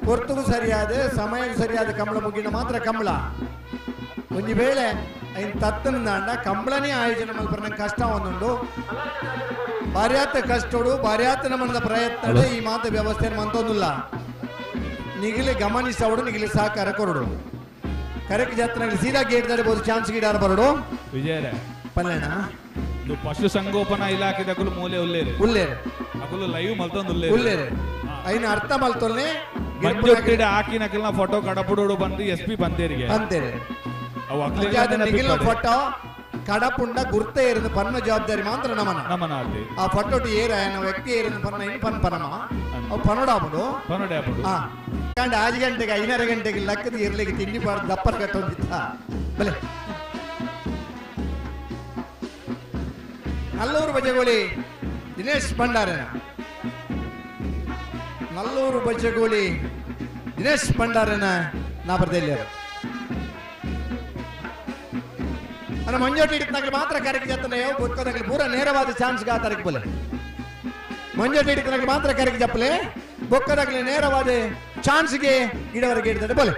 ಹೊರ್ತಗೂ ಸರಿಯಾದ ಸಮಯಕ್ಕೂ ಸರಿಯಾದ ಕಂಬಳ ಮುಗಿನ ಮಾತ್ರ ಕಂಬಳ ಒಂದು ವೇಳೆ ಐನ್ ತತ್ತನ ಅಣ್ಣ ಕಂಬಳನೇ ಆಯೋಜನೆ ಮಲ್ಪರ ನಂಗೆ ಕಷ್ಟ ಒಂದುಂಡು ಬಾರ್ಯಾತ ಕಷ್ಟೋಡು ಬಾರ್ಯಾತ ನಮ್ಮದ ಪ್ರಯತ್ನ ಈ ಮಾತ ವ್ಯವಸ್ಥೆ ಮಂತೊಂದಿಲ್ಲ ನಿಗಿಲಿ ಗಮನಿಸವಡು ನಿಗಿಲಿ ಸಹಕಾರ ಕೊರಡು ಕರೆಕ್ಟ್ ಜಾತ್ರೆ ಸೀದಾ ಗೇಟ್ ದಾಡಬಹುದು ಚಾನ್ಸ್ ಗಿಡಾರ ಬರಡು ವಿಜಯರೇ ಪಲ್ಲೇಣ ಇದು ಪಶು ಸಂಗೋಪನಾ ಇಲಾಖೆದಕುಲು ಮೂಲೆ ಉಲ್ಲೇರು ಉಲ್ಲೇರು ಅಕುಲು ಲೈವ್ ಮಲ್ತೊಂದು ಉಲ್ಲೇರು ಉಲ್ಲೇರು ಐನ ಅರ್ಥ ಮಲ್ತೊಲ್ನೆ ಮಂಜೊಟ್ಟಿಡೆ ಹಾಕಿನಕಲ್ನ ಫೋಟೋ ಕಡಪುಡೋಡು ಬಂದು ಎಸ್ ಪಿ ಬಂದೇರಿಗೆ ಬಂದೇರಿ ಅವು ಅಕ್ಲಿಗೆ ನಿಗಿಲ ಫೋಟೋ ಕಡಪುಂಡ ಗುರ್ತೆ ಇருந்து ಪನ್ನ ಜವಾಬ್ದಾರಿ ಮಾತ್ರ ನಮನ ನಮನ ಅಲ್ಲಿ ಆ ಫೋಟೋಟಿ ಏರ ಏನ ವ್ಯಕ್ತಿ ಏರಿನ ಪನ್ನ ಇನ್ ಪನ್ ಪನಮ ಅವು ಪನೋಡಾಪುಡು ಪನೋಡಾಪುಡು ಹಾ ಕಂಡ 5 ಗಂಟೆಗೆ 5:30 ಗಂಟೆಗೆ ಲಕ್ಕದ ಇರ್ಲಿಕ್ಕೆ ತಿಂಡಿ ಬಾರ್ದು ದಪ್ಪರ ಕಟ್ಟೊಂದಿತ್ತ ಬಲೆ ನಲ್ಲೂರು ಬಜಗೋಳಿ ದಿನೇಶ್ ಭಂಡಾರನ. ನಲ್ಲೂರು ಬಜಗೋಳಿ ದಿನೇಶ್ ಭಂಡಾರನ ನಾ ಬರ್ದೆ. ಅನ್ನ ಮಂಜೋಟಿ ಹಿಡಿತನಾಗಲಿ ಮಾತ್ರ ಕರೆಕ್ಟ್ ಜತ್ತನೆ ಬೊಕ್ಕದಾಗಲಿ ಪೂರ ನೇರವಾದ ಚಾನ್ಸ್ ಗಾತರಕ್ಕೆ ಬೋಲೆ. ಮಂಜೋಟಿ ಹಿಡಿತನಾಗಲಿ ಮಾತ್ರ ಕರೆಕ್ಟ್ ಜಪ್ಪಲೆ ಬೊಕ್ಕದಾಗಲಿ ನೇರವಾದ ಚಾನ್ಸ್ಗೆ ಗಿಡವರೆಗೆ ಹಿಡಿತಾರೆ ಬೋಲೆ.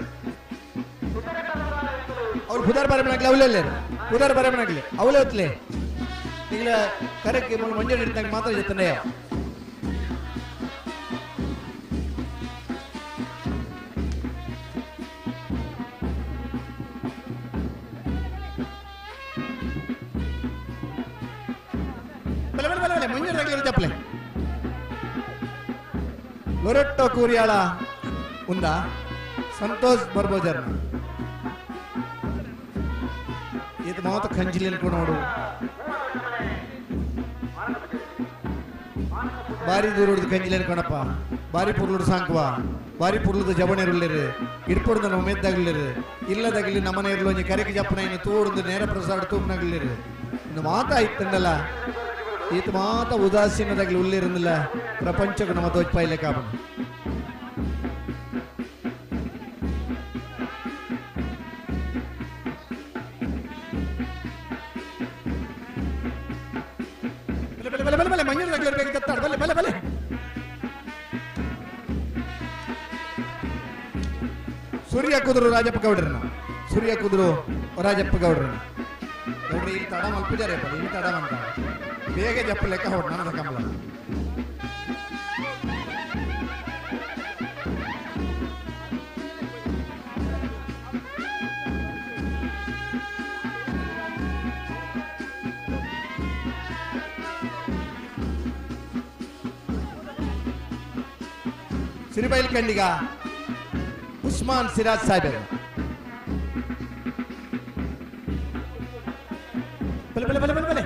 ಅವ್ರು ಪುದರ್ ಬರಮನಾಗ್ಲಿ ಅವಲೇ ಪುದರ್ ಬರಮನಾಗ್ಲಿ ಅವಲೇ ಹೊತ್ತಲೆ ಈಗ ಕರೆಕ್ಟ್ ಮಂಜೋಟಿ ಹಿಡಿತಾಗ ಮಾತ್ರ ಜತ್ತನೆ. ಚಪ್ಪಲೆ ಲೊರೆಟ್ಟೋ ಕೂರಿಯಾಳ ಉಂದ ಸಂತೋಷ್ ಬರ್ಬೋಜರ್ ಇದು ಮಾತ ಕಂಜಿಲಿ ನೋಡು. ಬಾರಿ ದೂರ ಕಂಜಿಲಿ ಕಣಪ್ಪ, ಬಾರಿ ಪುರ್ಲುಡು ಸಾಂಕ್ವ, ಬಾರಿ ಪುರ್ಲುದ ಜವಣೆರುಳ್ಳಿರು ಇಡ್ಪೊಡ್ದು ನಮ್ಮ ಮೆದ್ದಾಗಲಿರು ಇಲ್ಲದಾಗಲಿ ನಮ್ಮನೆ ಇರಲು ಒಂಜಿ ಕರೆಗೆ ಜಪ್ಪನ ಇನ್ನು ತೋಡುದು ನೇರ ಪ್ರಸಾದ ತೂಪ್ನಾಗಲಿರು ಇನ್ನು ಮಾತ ಆಯ್ತಂಡಲ್ಲ. ಈತ ಮಾತ ಉದಾಸೀನದಾಗಲಿ ಉಳ್ಳಿರಂದಿಲ್ಲ ಪ್ರಪಂಚಕ್ಕೆ ನಮ್ಮ ತೋಚ್ಪಾಯಿಲೆ ಕಾಪಣ. ಬಲೆ ಬಲೆ ಬಲೆ ಬಲೆ ಮಂಜೂರು ಬೇಕು ತತ್ತಾಡು ಬಲೆ ಬಲೆ ಬಲೆ. ಸೂರ್ಯ ಕುದುರು ರಾಜಪ್ಪ ಗೌಡ್ರನ, ಸೂರ್ಯ ಕುದುರು ರಾಜಪ್ಪ ಗೌಡ್ರನ ಗೌಡ್ರಿ ಇಲ್ಲಿ ತಡ ಮಲ್ಪುಜಾರಪ್ಪ, ಇಲ್ಲಿ ತಡ ಅಂತ ಬೇಗ ಜಪ್ಪ ಲೆಕ್ಕ ಹೊಡ್ ನನ್ನ ಕಮಲ. ಸಿರಿಬೈಲ್ ಕಂಡಿಗ ಉಸ್ಮಾನ್ ಸಿರಾಜ್ ಸಾಹೇಬ್. ಬಲೆ ಬಲೆ ಬಲೆ ಬಲೆ ಬಲೆ.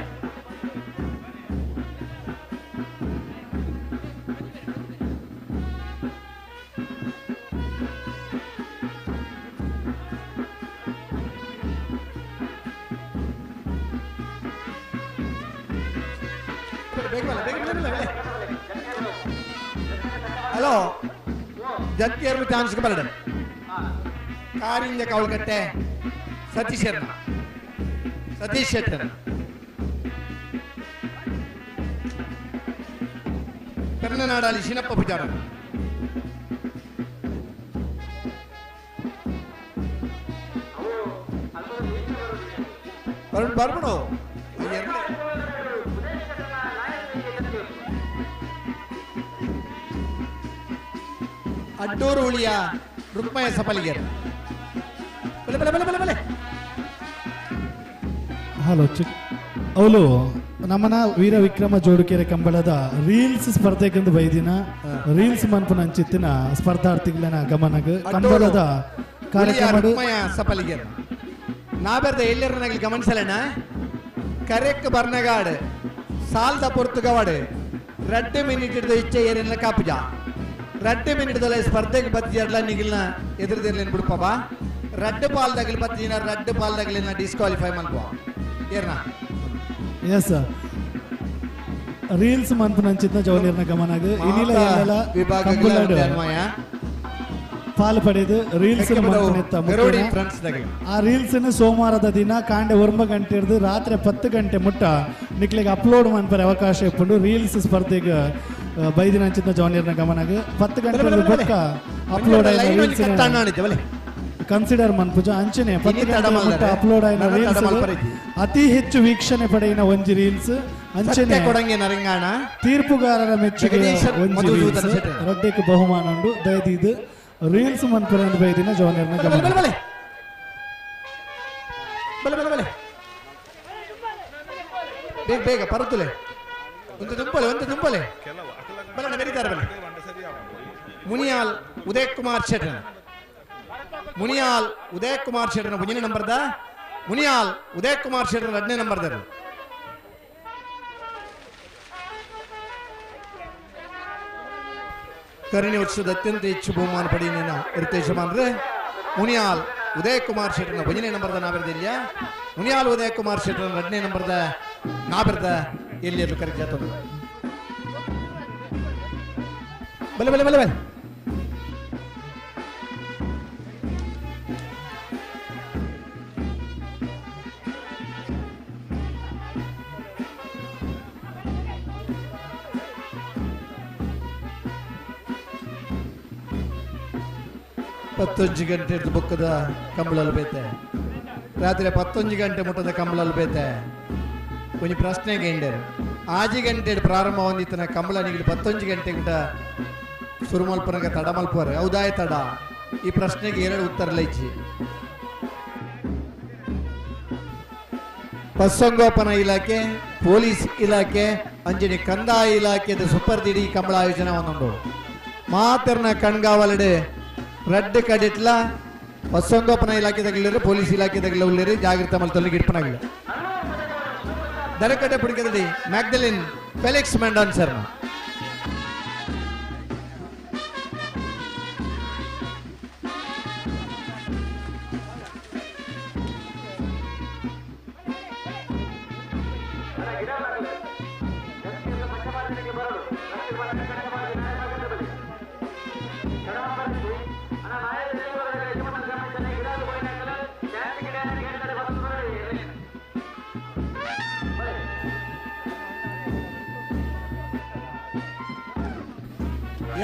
ಹಲೋ ಜತ್ತಿಯರು ಚಾನ್ಸ್ಗೆ ಬರಡ ಕಾರಿಂಜ ಕವಳಕಟ್ಟೆ ಸತೀಶ್ ಸತೀಶ್ ಶೆಟ್ಟರ್ ಕನ್ನಡಾಲಿ ಶಿನಪ್ಪ ಪೂಜಾರ. ಬರ್ಬಿಡು ಅಡ್ಡೂರು ಉಳಿಯ ರುಕ್ಮಯ ಸಪಲಿಗೆರ್. ಬಲೆ ಬಲೆ ಬಲೆ ಬಲೆ ಬಲೆ. ಹಲೋ ಚಿಕ್ ಅವಳು ನಮ್ಮನ ವೀರ ವಿಕ್ರಮ ಜೋಡುಕೆರೆ ಕಂಬಳದ ರೀಲ್ಸ್ ಸ್ಪರ್ಧೆಗೆಂದು ಬೈದಿನ ರೀಲ್ಸ್ ಮನ್ಪುನ ಅಂಚಿತ್ತಿನ ಸ್ಪರ್ಧಾರ್ಥಿಗಳನ್ನ ಗಮನಗ ಕಂಬಳದ ಕಾರ್ಯಕ್ರಮ ರುಕ್ಮಯ ಸಪಲಿಗೆರ್ ನಾಬೆರ್ದ ಎಲ್ಲರನ್ನಾಗಲಿ ಗಮನಿಸಲೇನ ಕರೆಕ್ ಬರ್ನಗಾಡ್ ಸಾಲ್ದ ಪೊರ್ತುಗವಾಡು 2 ಮಿನಿಟ್ ಹಿಡಿದು ಇಚ್ಛೆ ಏರಿನ ಕಾಪುಜ 2 ಮಿನಿಟ್ ಸ್ಪರ್ಧೆಗೆ ಬತ್ತಿಯರ್ಲ ನಿಗಿಲ್ನ ಎದುರುದಿರ್ಲೇನು ಬಿಡ್ಪವ ರಡ್ಡು ಪಾಲ್ದಾಗಲಿ ಬತ್ತಿನ ರಡ್ಡು ಪಾಲ್ದಾಗಲಿ ಡಿಸ್ಕ್ವಾಲಿಫೈ ಮಲ್ಪ ಏರ್ನಾ. ಎಸ್ ರೀಲ್ಸ್ ಮನ್ಪುನಂಚಿತ್ನ ಜವನಿರ್ನ ಗಮನಗ ಇನಿಲ ಎಲ್ಲಲ ಪಾಲು ಪಡೆದು ರೀಲ್ಸ್ ಆ ರೀಲ್ಸ್ ಸೋಮವಾರದ ದಿನ ಕಾಂಡೆ 9 ಗಂಟೆ ಹಿಡಿದು ರಾತ್ರಿ 10 ಗಂಟೆ ಮುಟ್ಟ ನಿಕ್ಲಿಗೆ ಅಪ್ಲೋಡ್ ಮನ್ಪರೆ ಅವಕಾಶ ಇಪ್ಪುಂಡು ರೀಲ್ಸ್ ಸ್ಪರ್ಧೆಗೆ ಬೈದಿನ ಅಂಚಿತ್ನ ಜವನಿರ್ನ ಗಮನಗ 10 ಗಂಟೆ ಬೊಕ್ಕ ಅಪ್ಲೋಡ್ ಆಯಿನ ರೀಲ್ಸ್ ಕನ್ಸಿಡರ್ ಮನ್ಪುಜ ಅಂಚನೆ 10 ಗಂಟೆ ಮುಟ್ಟ ಅಪ್ಲೋಡ್ ಆಯಿನ ರೀಲ್ಸ್ ಅತಿ ಹೆಚ್ಚು ವೀಕ್ಷಣೆ ಪಡೆಯಿನ ಒಂಜಿ ರೀಲ್ಸ್ ಅಂಚನೆ ತೀರ್ಪುಗಾರರ ಮೆಚ್ಚುಗೆ ಒಂಜಿ ರೀಲ್ಸ್ ರಡ್ಡೆಕ್ ಬಹುಮಾನ ಉಂಡು. ದಯದೀದು ರೀಲ್ಸ್ ಮನ್ಪುರ ಬೈದಿನ ಜವನಿರ್ನ ಗಮನ. ಬಲೆ ಬಲೆ ಬಲೆ ಬೇಗ ಬೇಗ ಪರತುಲೆ ಒಂದು ತುಂಬಲೆ ಒಂದು ತುಂಬಲೆ ಬಲಣ್ಣ ಬೆರೀತಾರೆ ಬಲೆ. ಮುನಿಯಾಲ್ ಉದಯ್ ಕುಮಾರ್ ಶೆಟ್ಟರ್, ಮುನಿಯಾಲ್ ಉದಯ್ ಕುಮಾರ್ ಶೆಟ್ಟರ್ ಒಂದನೇ ನಂಬರ್ದ, ಮುನಿಯಾಲ್ ಉದಯ್ ಕುಮಾರ್ ಶೆಟ್ಟರ್ 2ನೇ ನಂಬರ್ದ. ಕರಿಣಿ ವರ್ಷದ ಅತ್ಯಂತ ಹೆಚ್ಚು ಬಹುಮಾನ ಪಡೆಯಿನ ರಿತೇಶ್ ಮಾನ್ರೆ ಮುನಿಯಾಲ್ ಉದಯ್ ಕುಮಾರ್ ಶೆಟ್ಟರ್ನ 1ನೇ ನಂಬರ್ದ ನಾಬೆರ್ದಿಲ್ಲ, ಮುನಿಯಾಲ್ ಉದಯ್ ಕುಮಾರ್ ಶೆಟ್ಟರ್ನ 2ನೇ ನಂಬರ್ದ ನಾಬೆರ್ದ ಎಲ್ಲಿ ಕರೆಕ್ಟ್ ಜಾತೊಂದು ಬಲೆ ಬಲೆ ಬಲೆ ಬಲೆ ಪತ್ತೊಂಜಿ ಗಂಟೆ ಬೊಕ್ಕದ ಕಂಬಳಲ್ಲಿ ಬೇತೆ ರಾತ್ರಿ 11 ಗಂಟೆ ಮುಟ್ಟದ ಕಂಬಳಲ್ಲಿ ಬೇತೆ ಒಂಜಿ ಪ್ರಶ್ನೆಗೆ ಎಂಡೇರು ಆಜಿ ಗಂಟೆ ಪ್ರಾರಂಭ ಹೊಂದಿತ್ತನ ಕಂಬಳ ನಿಗಡಿ 11 ಗಂಟೆ ಗುಟ ಸುರುಮಲ್ಪನಗ ತಡ ಮಲ್ಪುವರು ಹೌದಾಯ ತಡ ಈ ಪ್ರಶ್ನೆಗೆ ಎರಡು ಉತ್ತರ ಲೈಚಿ ಪಶುಸಂಗೋಪನಾ ಇಲಾಖೆ ಪೊಲೀಸ್ ಇಲಾಖೆ ಅಂಜನಿ ಕಂದಾಯ ಇಲಾಖೆದ ಸುಪರ್ದಿಡಿ ಕಂಬಳ ಆಯೋಜನೆ ಒಂದೊಂದು ಮಾತರ್ನ ಕಣ್ಗಾವಲಡೆ ರಡ್ಡ್ ಕಡಿಟ್ಲ ಪಶುಸಂಗೋಪನಾ ಇಲಾಖೆ ತಗಲಿರು ಪೊಲೀಸ್ ಇಲಾಖೆ ತಗಲಿರು ಜಾಗೃತ ಮಲ್ತಲ್ಲಿ ಗಿಡ್ಪನಾಗಲಿ ದರಕಟ್ಟೆ ಪುಡಿಕದಲ್ಲಿ ಮ್ಯಾಗ್ದಲಿನ್ ಫೆಲಿಕ್ಸ್ ಮೆಂಡಾನ್ ಸರ್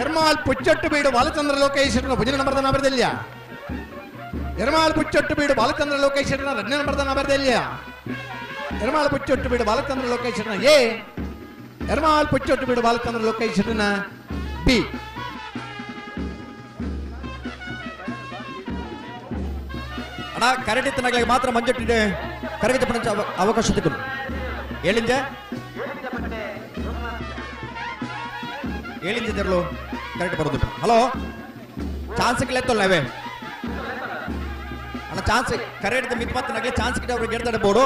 ಎರ್ಮಾಲ್ ಪುಚ್ಚೊಟ್ಟು ಬೀಡು ಬಾಲಚಂದ್ರ ಲೋಕೇಶ್ವರನ ಭುಜನ ನಂಬರ್ದ ನಂಬರ್ದಲ್ಯ ಎರ್ಮಾಲ್ ಪುಚ್ಚೊಟ್ಟು ಬೀಡು ಬಾಲಚಂದ್ರ ಲೋಕೇಶ್ವರನ ರಡ್ನೇ ನಂಬರ್ದ ನಂಬರ್ದಲ್ಯ ಎರ್ಮಾಲ್ ಪುಚ್ಚೊಟ್ಟು ಬೀಡು ಬಾಲಚಂದ್ರ ಲೋಕೇಶ್ವರನ ಎ ಎರ್ಮಾಲ್ ಪುಚ್ಚೊಟ್ಟು ಬೀಡು ಬಾಲಚಂದ್ರ ಲೋಕೇಶ್ವರನ ಬಿ ಅಣ್ಣ ಕರಡಿತನಗಳಿಗೆ ಮಾತ್ರ ಮಂಜೊಟ್ಟಿದೆ ಕರಗಿತ ಪಣಚ ಅವಕಾಶ ತಿಕ್ಕುನು ಏಳಿಂಜೆ ಏಳಿಂಜೆ ತೆರಳು ಕರೆಕ್ಟ್ ಬರೋದು ಹಲೋ ಚಾನ್ಸ್ ಕಿಲೆತ್ತಲ್ಲ ಅವೇ ಅಣ್ಣ ಚಾನ್ಸ್ ಕರೆಕ್ಟ್ ಮಿತ್ ಮತ್ತೆ ನಗಲಿ ಚಾನ್ಸ್ ಕಿಟ್ಟ ಅವ್ರಿಗೆ ಗೆಡ್ತಾಡೆ ಬೋರ್ಡು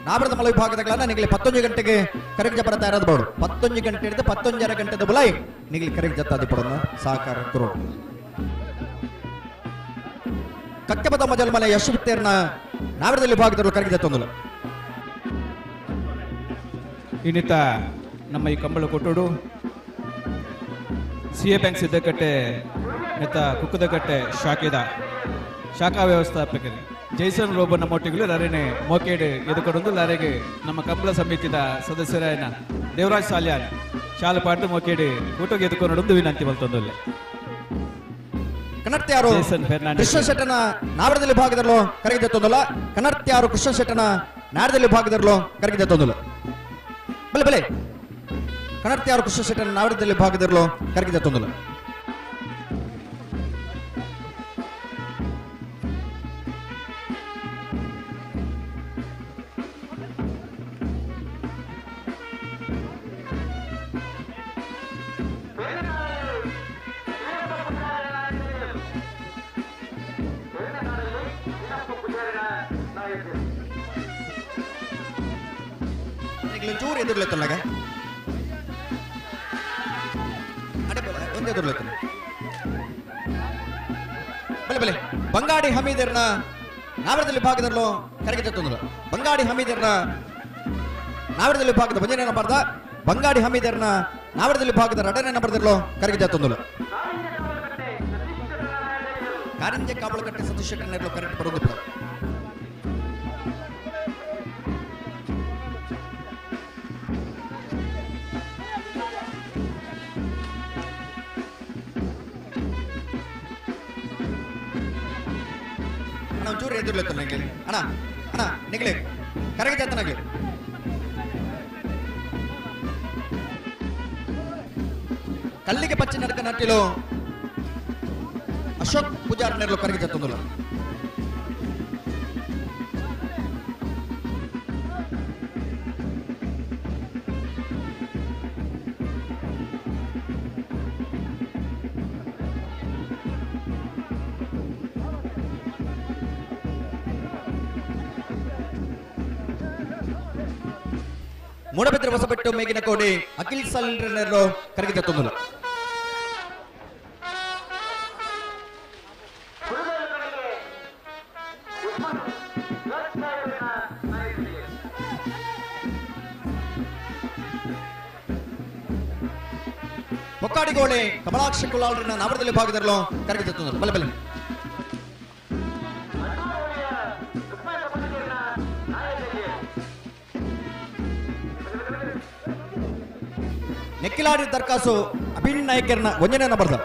ನಾಬ್ರದ ಮಲ ವಿಭಾಗದಗಳನ್ನ ನಿಗಲಿ 11 ಗಂಟೆಗೆ ಕರೆಕ್ಟ್ ಜಪರ ತಯಾರಾದ ಬೋರ್ಡು 11 ಗಂಟೆ ಹಿಡಿದು 11.5 ಗಂಟೆದ ಬುಲಾಯಿ ನಿಗಲಿ ಕರೆಕ್ಟ್ ಜತ್ತಾದಿ ಪಡೋಣ ಸಹಕಾರ ಕುರು ಕಕ್ಕಪದ ಮಜಲ್ ಮಲೆ ಯಶುತ್ತೇರ್ನ ನಾಬ್ರದಲ್ಲಿ ವಿಭಾಗದಲ್ಲಿ ಕರೆಕ್ಟ್ ಜತ್ತೊಂದಲ್ಲ ಇನ್ನಿತ ನಮ್ಮ ಈ ಕಂಬಳ ಕೊಟ್ಟೋಡು ಸಿ ಎ ಬ್ಯಾಂಕ್ ಸಿದ್ದಕಟ್ಟೆ ಮಿತ್ತ ಕುಕ್ಕದಕಟ್ಟೆ ಶಾಖೆದ ಶಾಖಾ ವ್ಯವಸ್ಥಾಪಕರು ಜೈಸನ್ ರೋಬನ್ ನಮ್ಮೊಟ್ಟಿಗಳು ಲಾರೇನೆ ಮೋಕೇಡ್ ಎದುಕೊಡೊಂದು ಲಾರೆಗೆ ನಮ್ಮ ಕಂಬಳ ಸಮಿತಿದ ಸದಸ್ಯರಾಯನ ದೇವರಾಜ್ ಸಾಲ್ಯಾನ್ ಶಾಲು ಪಾಟು ಮೋಕೇಡ್ ಊಟಕ್ಕೆ ಎದುಕೊನೊಂದು ವಿನಂತಿ ಮಲ್ತೊಂದುಲ್ಲೆ ಕನ್ನಡ್ತಿಯಾರು ಜೇಸನ್ ಫೆರ್ನಾಂಡಿಸ್. ಕೃಷ್ಣ ಶೆಟ್ಟನ ನಾಡದಲ್ಲಿ ಭಾಗದಲ್ಲೋ ಕರಗಿದೆ ತೊಂದಲ್ಲ ಕನ್ನಡ್ತಿಯಾರು ಕೃಷ್ಣ ಶೆಟ್ಟನ ನಾಡದಲ್ಲಿ ಭಾಗದಲ್ಲೋ ಕರಗಿದೆ ತೊಂದಲ್ಲ ಬಲೆ ಬಲೆ ಕನ್ನಡ್ತಿಯಾರು ಕೃಷ್ಣ ಶೆಟ್ಟನ ನಾಡದಲ್ಲಿ ಭಾಗದಲ್ಲೋ ಕರಗಿದೆ ತೊಂದಲ್ಲ ಚೂರು ಎದುರ್ಲತ್ತಲ್ಲಾಗ ಅಡೆ ಬಲೆ, ಒಂದೇ ಎದುರ್ಲತ್ತಲ್ಲ ಬಲೆ ಬಲೆ ಬಂಗಾಡಿ ಹಮೀದರ್ನ ನಾವರದಲ್ಲಿ ಭಾಗದಲ್ಲೋ ಕರಗಿದೆ ತೊಂದಲ್ಲ ಬಂಗಾಡಿ ಹಮೀದರ್ನ ನಾವರದಲ್ಲಿ ಭಾಗದ ಒಂದನೇ ನಂಬರ್ದ ಬಂಗಾಡಿ ಹಮೀದರ್ನ ನಾವರದಲ್ಲಿ ಭಾಗದ ಎರಡನೇ ನಂಬರ್ದಲ್ಲೋ ಕರಗಿದೆ ತೊಂದಲ್ಲ ಕಾರಿಂಜೆ ಕಾಬಳಕಟ್ಟೆ ಸತೀಶ್ ಶೆಟ್ಟರ್ ಕರೆಕ್ಟ್ ಬರೋದು ಅಣ್ಣ ಒಂಚೂರು ಎದುರ್ಲತ್ತಲ್ಲ ನಂಗೆ ಅಣ್ಣ ಅಣ್ಣ ನಿಗ್ಲೆ ಕರಗಿದೆ ಆತನಾಗ್ಲಿ ಕಲ್ಲಿಗೆ ಪಚ್ಚಿ ನಡಕ ನಟ್ಟಿಲು ಅಶೋಕ್ ಪೂಜಾರ್ ನೆರಳು ಕರಗಿ ಜತ್ತೊಂದುಲ್ಲ ಮೂಡಬಿದ್ರೆ ಹೊಸಬೆಟ್ಟು ಮೇಗಿನ ಕೋಡಿ ಅಖಿಲ್ ಸಲ್ರನೆರಳು ಕರಗಿ ಜತ್ತೊಂದುಲ್ಲ ಬೊಕ್ಕಾಡಿಗೋಳೆ ಕಮಲಾಕ್ಷ ಕುಲಾಲ್ರನ್ನ ನಾವರದಲ್ಲಿ ಭಾಗದಲ್ಲೋ ಕರಗಿದ ಬಲೆ ಬಲೆ. ನೆಕ್ಕಿಲಾಡಿ ದರ್ಖಾಸು ಅಭಿನ್ ನಾಯಕರ್ನ ಒಂಜನೇ ನಂಬರ್ದ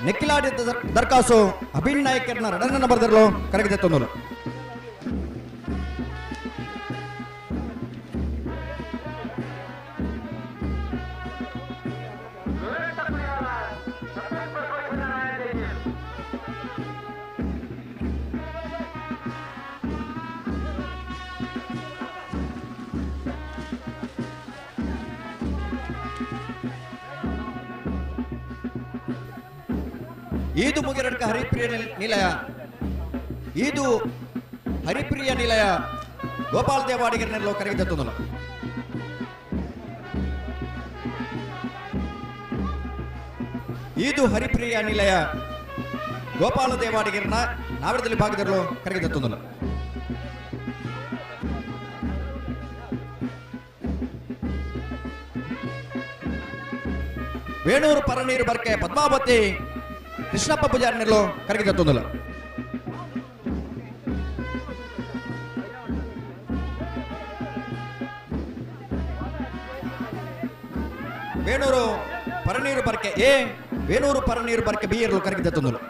ನೆಕ್ಕಿಲಾಡಿ ದರ್ಖಾಸು ಅಭಿನ್ ನಾಯಕರ್ನ ಎರಡನೇ ನಂಬರ್ದಲ್ಲೋ ಕರಗಿದ ತೊಂದಲು. ಈದು ಮುಗಿರಡ್ಕ ಹರಿಪ್ರಿಯ ನಿಲಯ ಈದು ಹರಿಪ್ರಿಯ ನಿಲಯ ಗೋಪಾಲ್ ದೇವಾಡಿಗರನ್ನೆಲ್ಲೋ ಕರೆಗೆ ತತ್ತುಂದನು. ಈದು ಹರಿಪ್ರಿಯ ನಿಲಯ ಗೋಪಾಲ ದೇವಾಡಿಗರನ್ನ ನಾವಿರದಲ್ಲಿ ಭಾಗದಲ್ಲೋ ಕರೆಗೆ ತತ್ತುಂದನು. ವೇಣೂರು ಪರನೀರು ಬರ್ಕೆ ಪದ್ಮಾವತಿ ಕೃಷ್ಣಪ್ಪ ಪೂಜಾರಿನೆಲ್ಲೋ ಕರಗಿದ ತೊಂದಲ. ವೇಣೂರು ಪರನೀರು ಬರ್ಕೆ ಎ ವೇಣೂರು ಪರನೀರು ಬರ್ಕೆ ಬಿ ಇರಲು ಕರಗಿದ ತೊಂದಲು.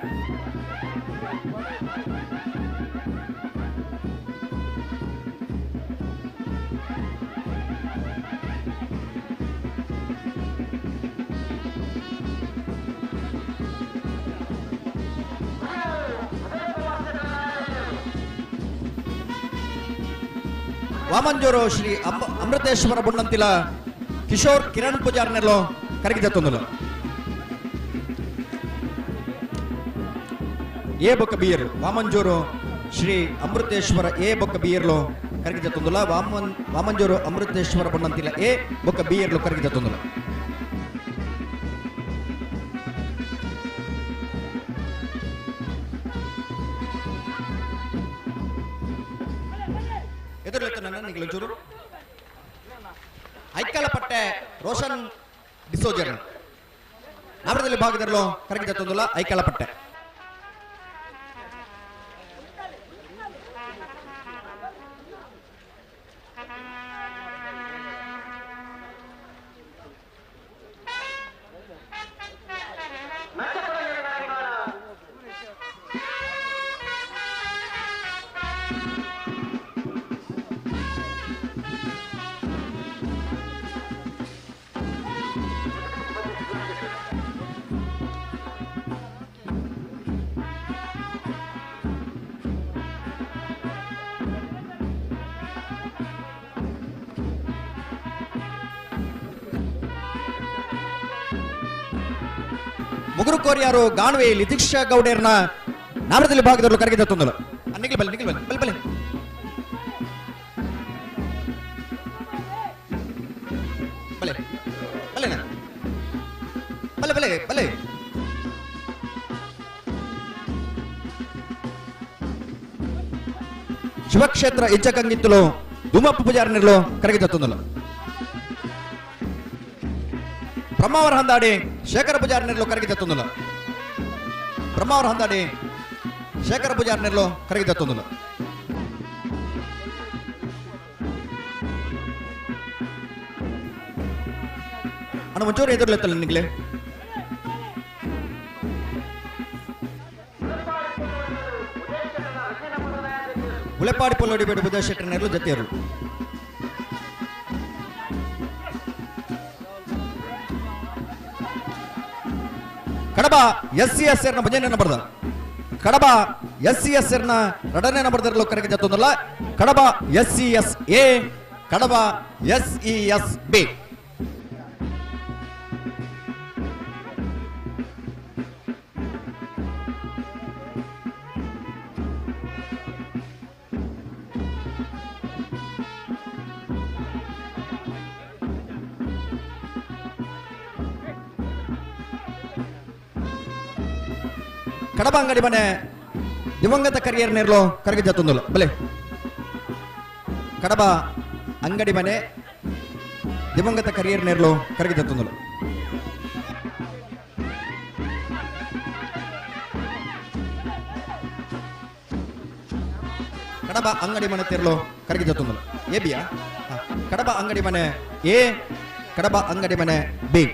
ವಾಮಂಜೂರು ಶ್ರೀ ಅಮೃತೇಶ್ವರ ಬುಣ್ಣಂತಿಲ ಕಿಶೋರ್ ಕಿರಣ್ ಪೂಜಾರ್ನೆಲ್ಲೋ ಕರಗಿದ ತೊಂದಲು. ಎ ಬೊಕ್ಕ ಬಿಯರ್ ವಾಮಂಜೂರು ಶ್ರೀ ಅಮೃತೇಶ್ವರ ಎ ಬೊಕ್ಕ ಬಿಯರ್ಲು ಕರಗಿದ ತೊಂದಲ. ವಾಮಂಜೂರು ಅಮೃತೇಶ್ವರ ಬುಣ್ಣಂತಿಲ ಎ ಬೊಕ್ಕ ಬಿಯರ್ಲು ಕರಗಿದ ತೊಂದಲ. ಎದುರು ಐಕ್ಕಲಪಟ್ಟೆ ರೋಷನ್ ಡಿಸೋಜರ್ ನಾವರದಲ್ಲಿ ಭಾಗದಲ್ಲೋ ಕರಗಿದ ತೊಂದಲ ಐಕ್ಕಲಪಟ್ಟೆ. ಮುಗುರು ಕೋರಿಯಾರು ಗಾಣವೆ ಲಿತಿಕ್ಷಾ ಗೌಡೇರ್ನ ನಾಮದಲ್ಲಿ ಭಾಗದವರು ಕರಗಿದ ತೊಂದಲು. ನಿಖಿಲ್ ಬಲೆ ನಿಖಿಲ್ ಬಲೆ ಬಲೆ ಬಲೆ. ಬಲೆ ಬಲೆ ಬಲೆ ಬಲೆ ಬಲೆ. ಶಿವಕ್ಷೇತ್ರ ಇಜ್ಜಕಂಗಿತ್ತಲು ದುಮಪ್ಪ ಪೂಜಾರನಿರ್ಲು ಕರಗಿದ ತೊಂದಲು. ಬ್ರಹ್ಮಾವರ ಹಂದಾಡಿ ಶೇಖರ ಪೂಜಾರನಿರ್ಲು ಕರಗಿದ ತೊಂದಲು. ಬ್ರಹ್ಮಾವರ ಹಂದಾಡಿ ಶೇಖರ ಪೂಜಾರನಿರ್ಲು ಕರಗಿದ ತೊಂದಲು. ಅಣ್ಣ ಒಂಚೂರು ಎದುರ್ಲೆತ್ತಲ್ಲ ನಿಗ್ಲೆ. ಉಲೆಪಾಡಿ ಪೊಲ್ಲೋಡಿ ಬೇಡ ಬುದ್ಧ ಶೆಟ್ಟರ್ನೆರ್ಲು ಜೊತೆಯರು. ಕಡಬ ಎಸ್ ಸಿ ಎಸ್ ಎರ್ನ ಭಜನೆ ನಂಬರ್ದ ಕಡಬ ಎಸ್ ಸಿ ಎಸ್ ಎರ್ನ ಎರಡನೇ ನಂಬರ್ದಲ್ಲೂ ಕರೆಗೆ ಜೊತ್ತೊಂದಲ್ಲ. Kadaba S C S A Kadaba S E S B. Kadaba ಅಂಗಡಿ ಮನೆ ದಿವಂಗತ ಕರಿಯರ್ ನೇರ್ಲೋ ಕರಗಿ ಜತ್ತೊಂದಲು ಬಲೆ. ಕಡಬ ಅಂಗಡಿ ಮನೆ ದಿವಂಗತ ಕರಿಯರ್ ನೇರ್ಲೋ ಕರಗಿ ಜತ್ತೊಂದಲು. ಕಡಬ ಅಂಗಡಿ ಮನೆ ತೆರಲು ಕರಗಿ ಜೊತ್ತೊಂದು ಎ ಬಿಯಾ ಕಡಬ ಅಂಗಡಿ ಮನೆ ಎ ಕಡಬ ಅಂಗಡಿ ಮನೆ ಬಿ.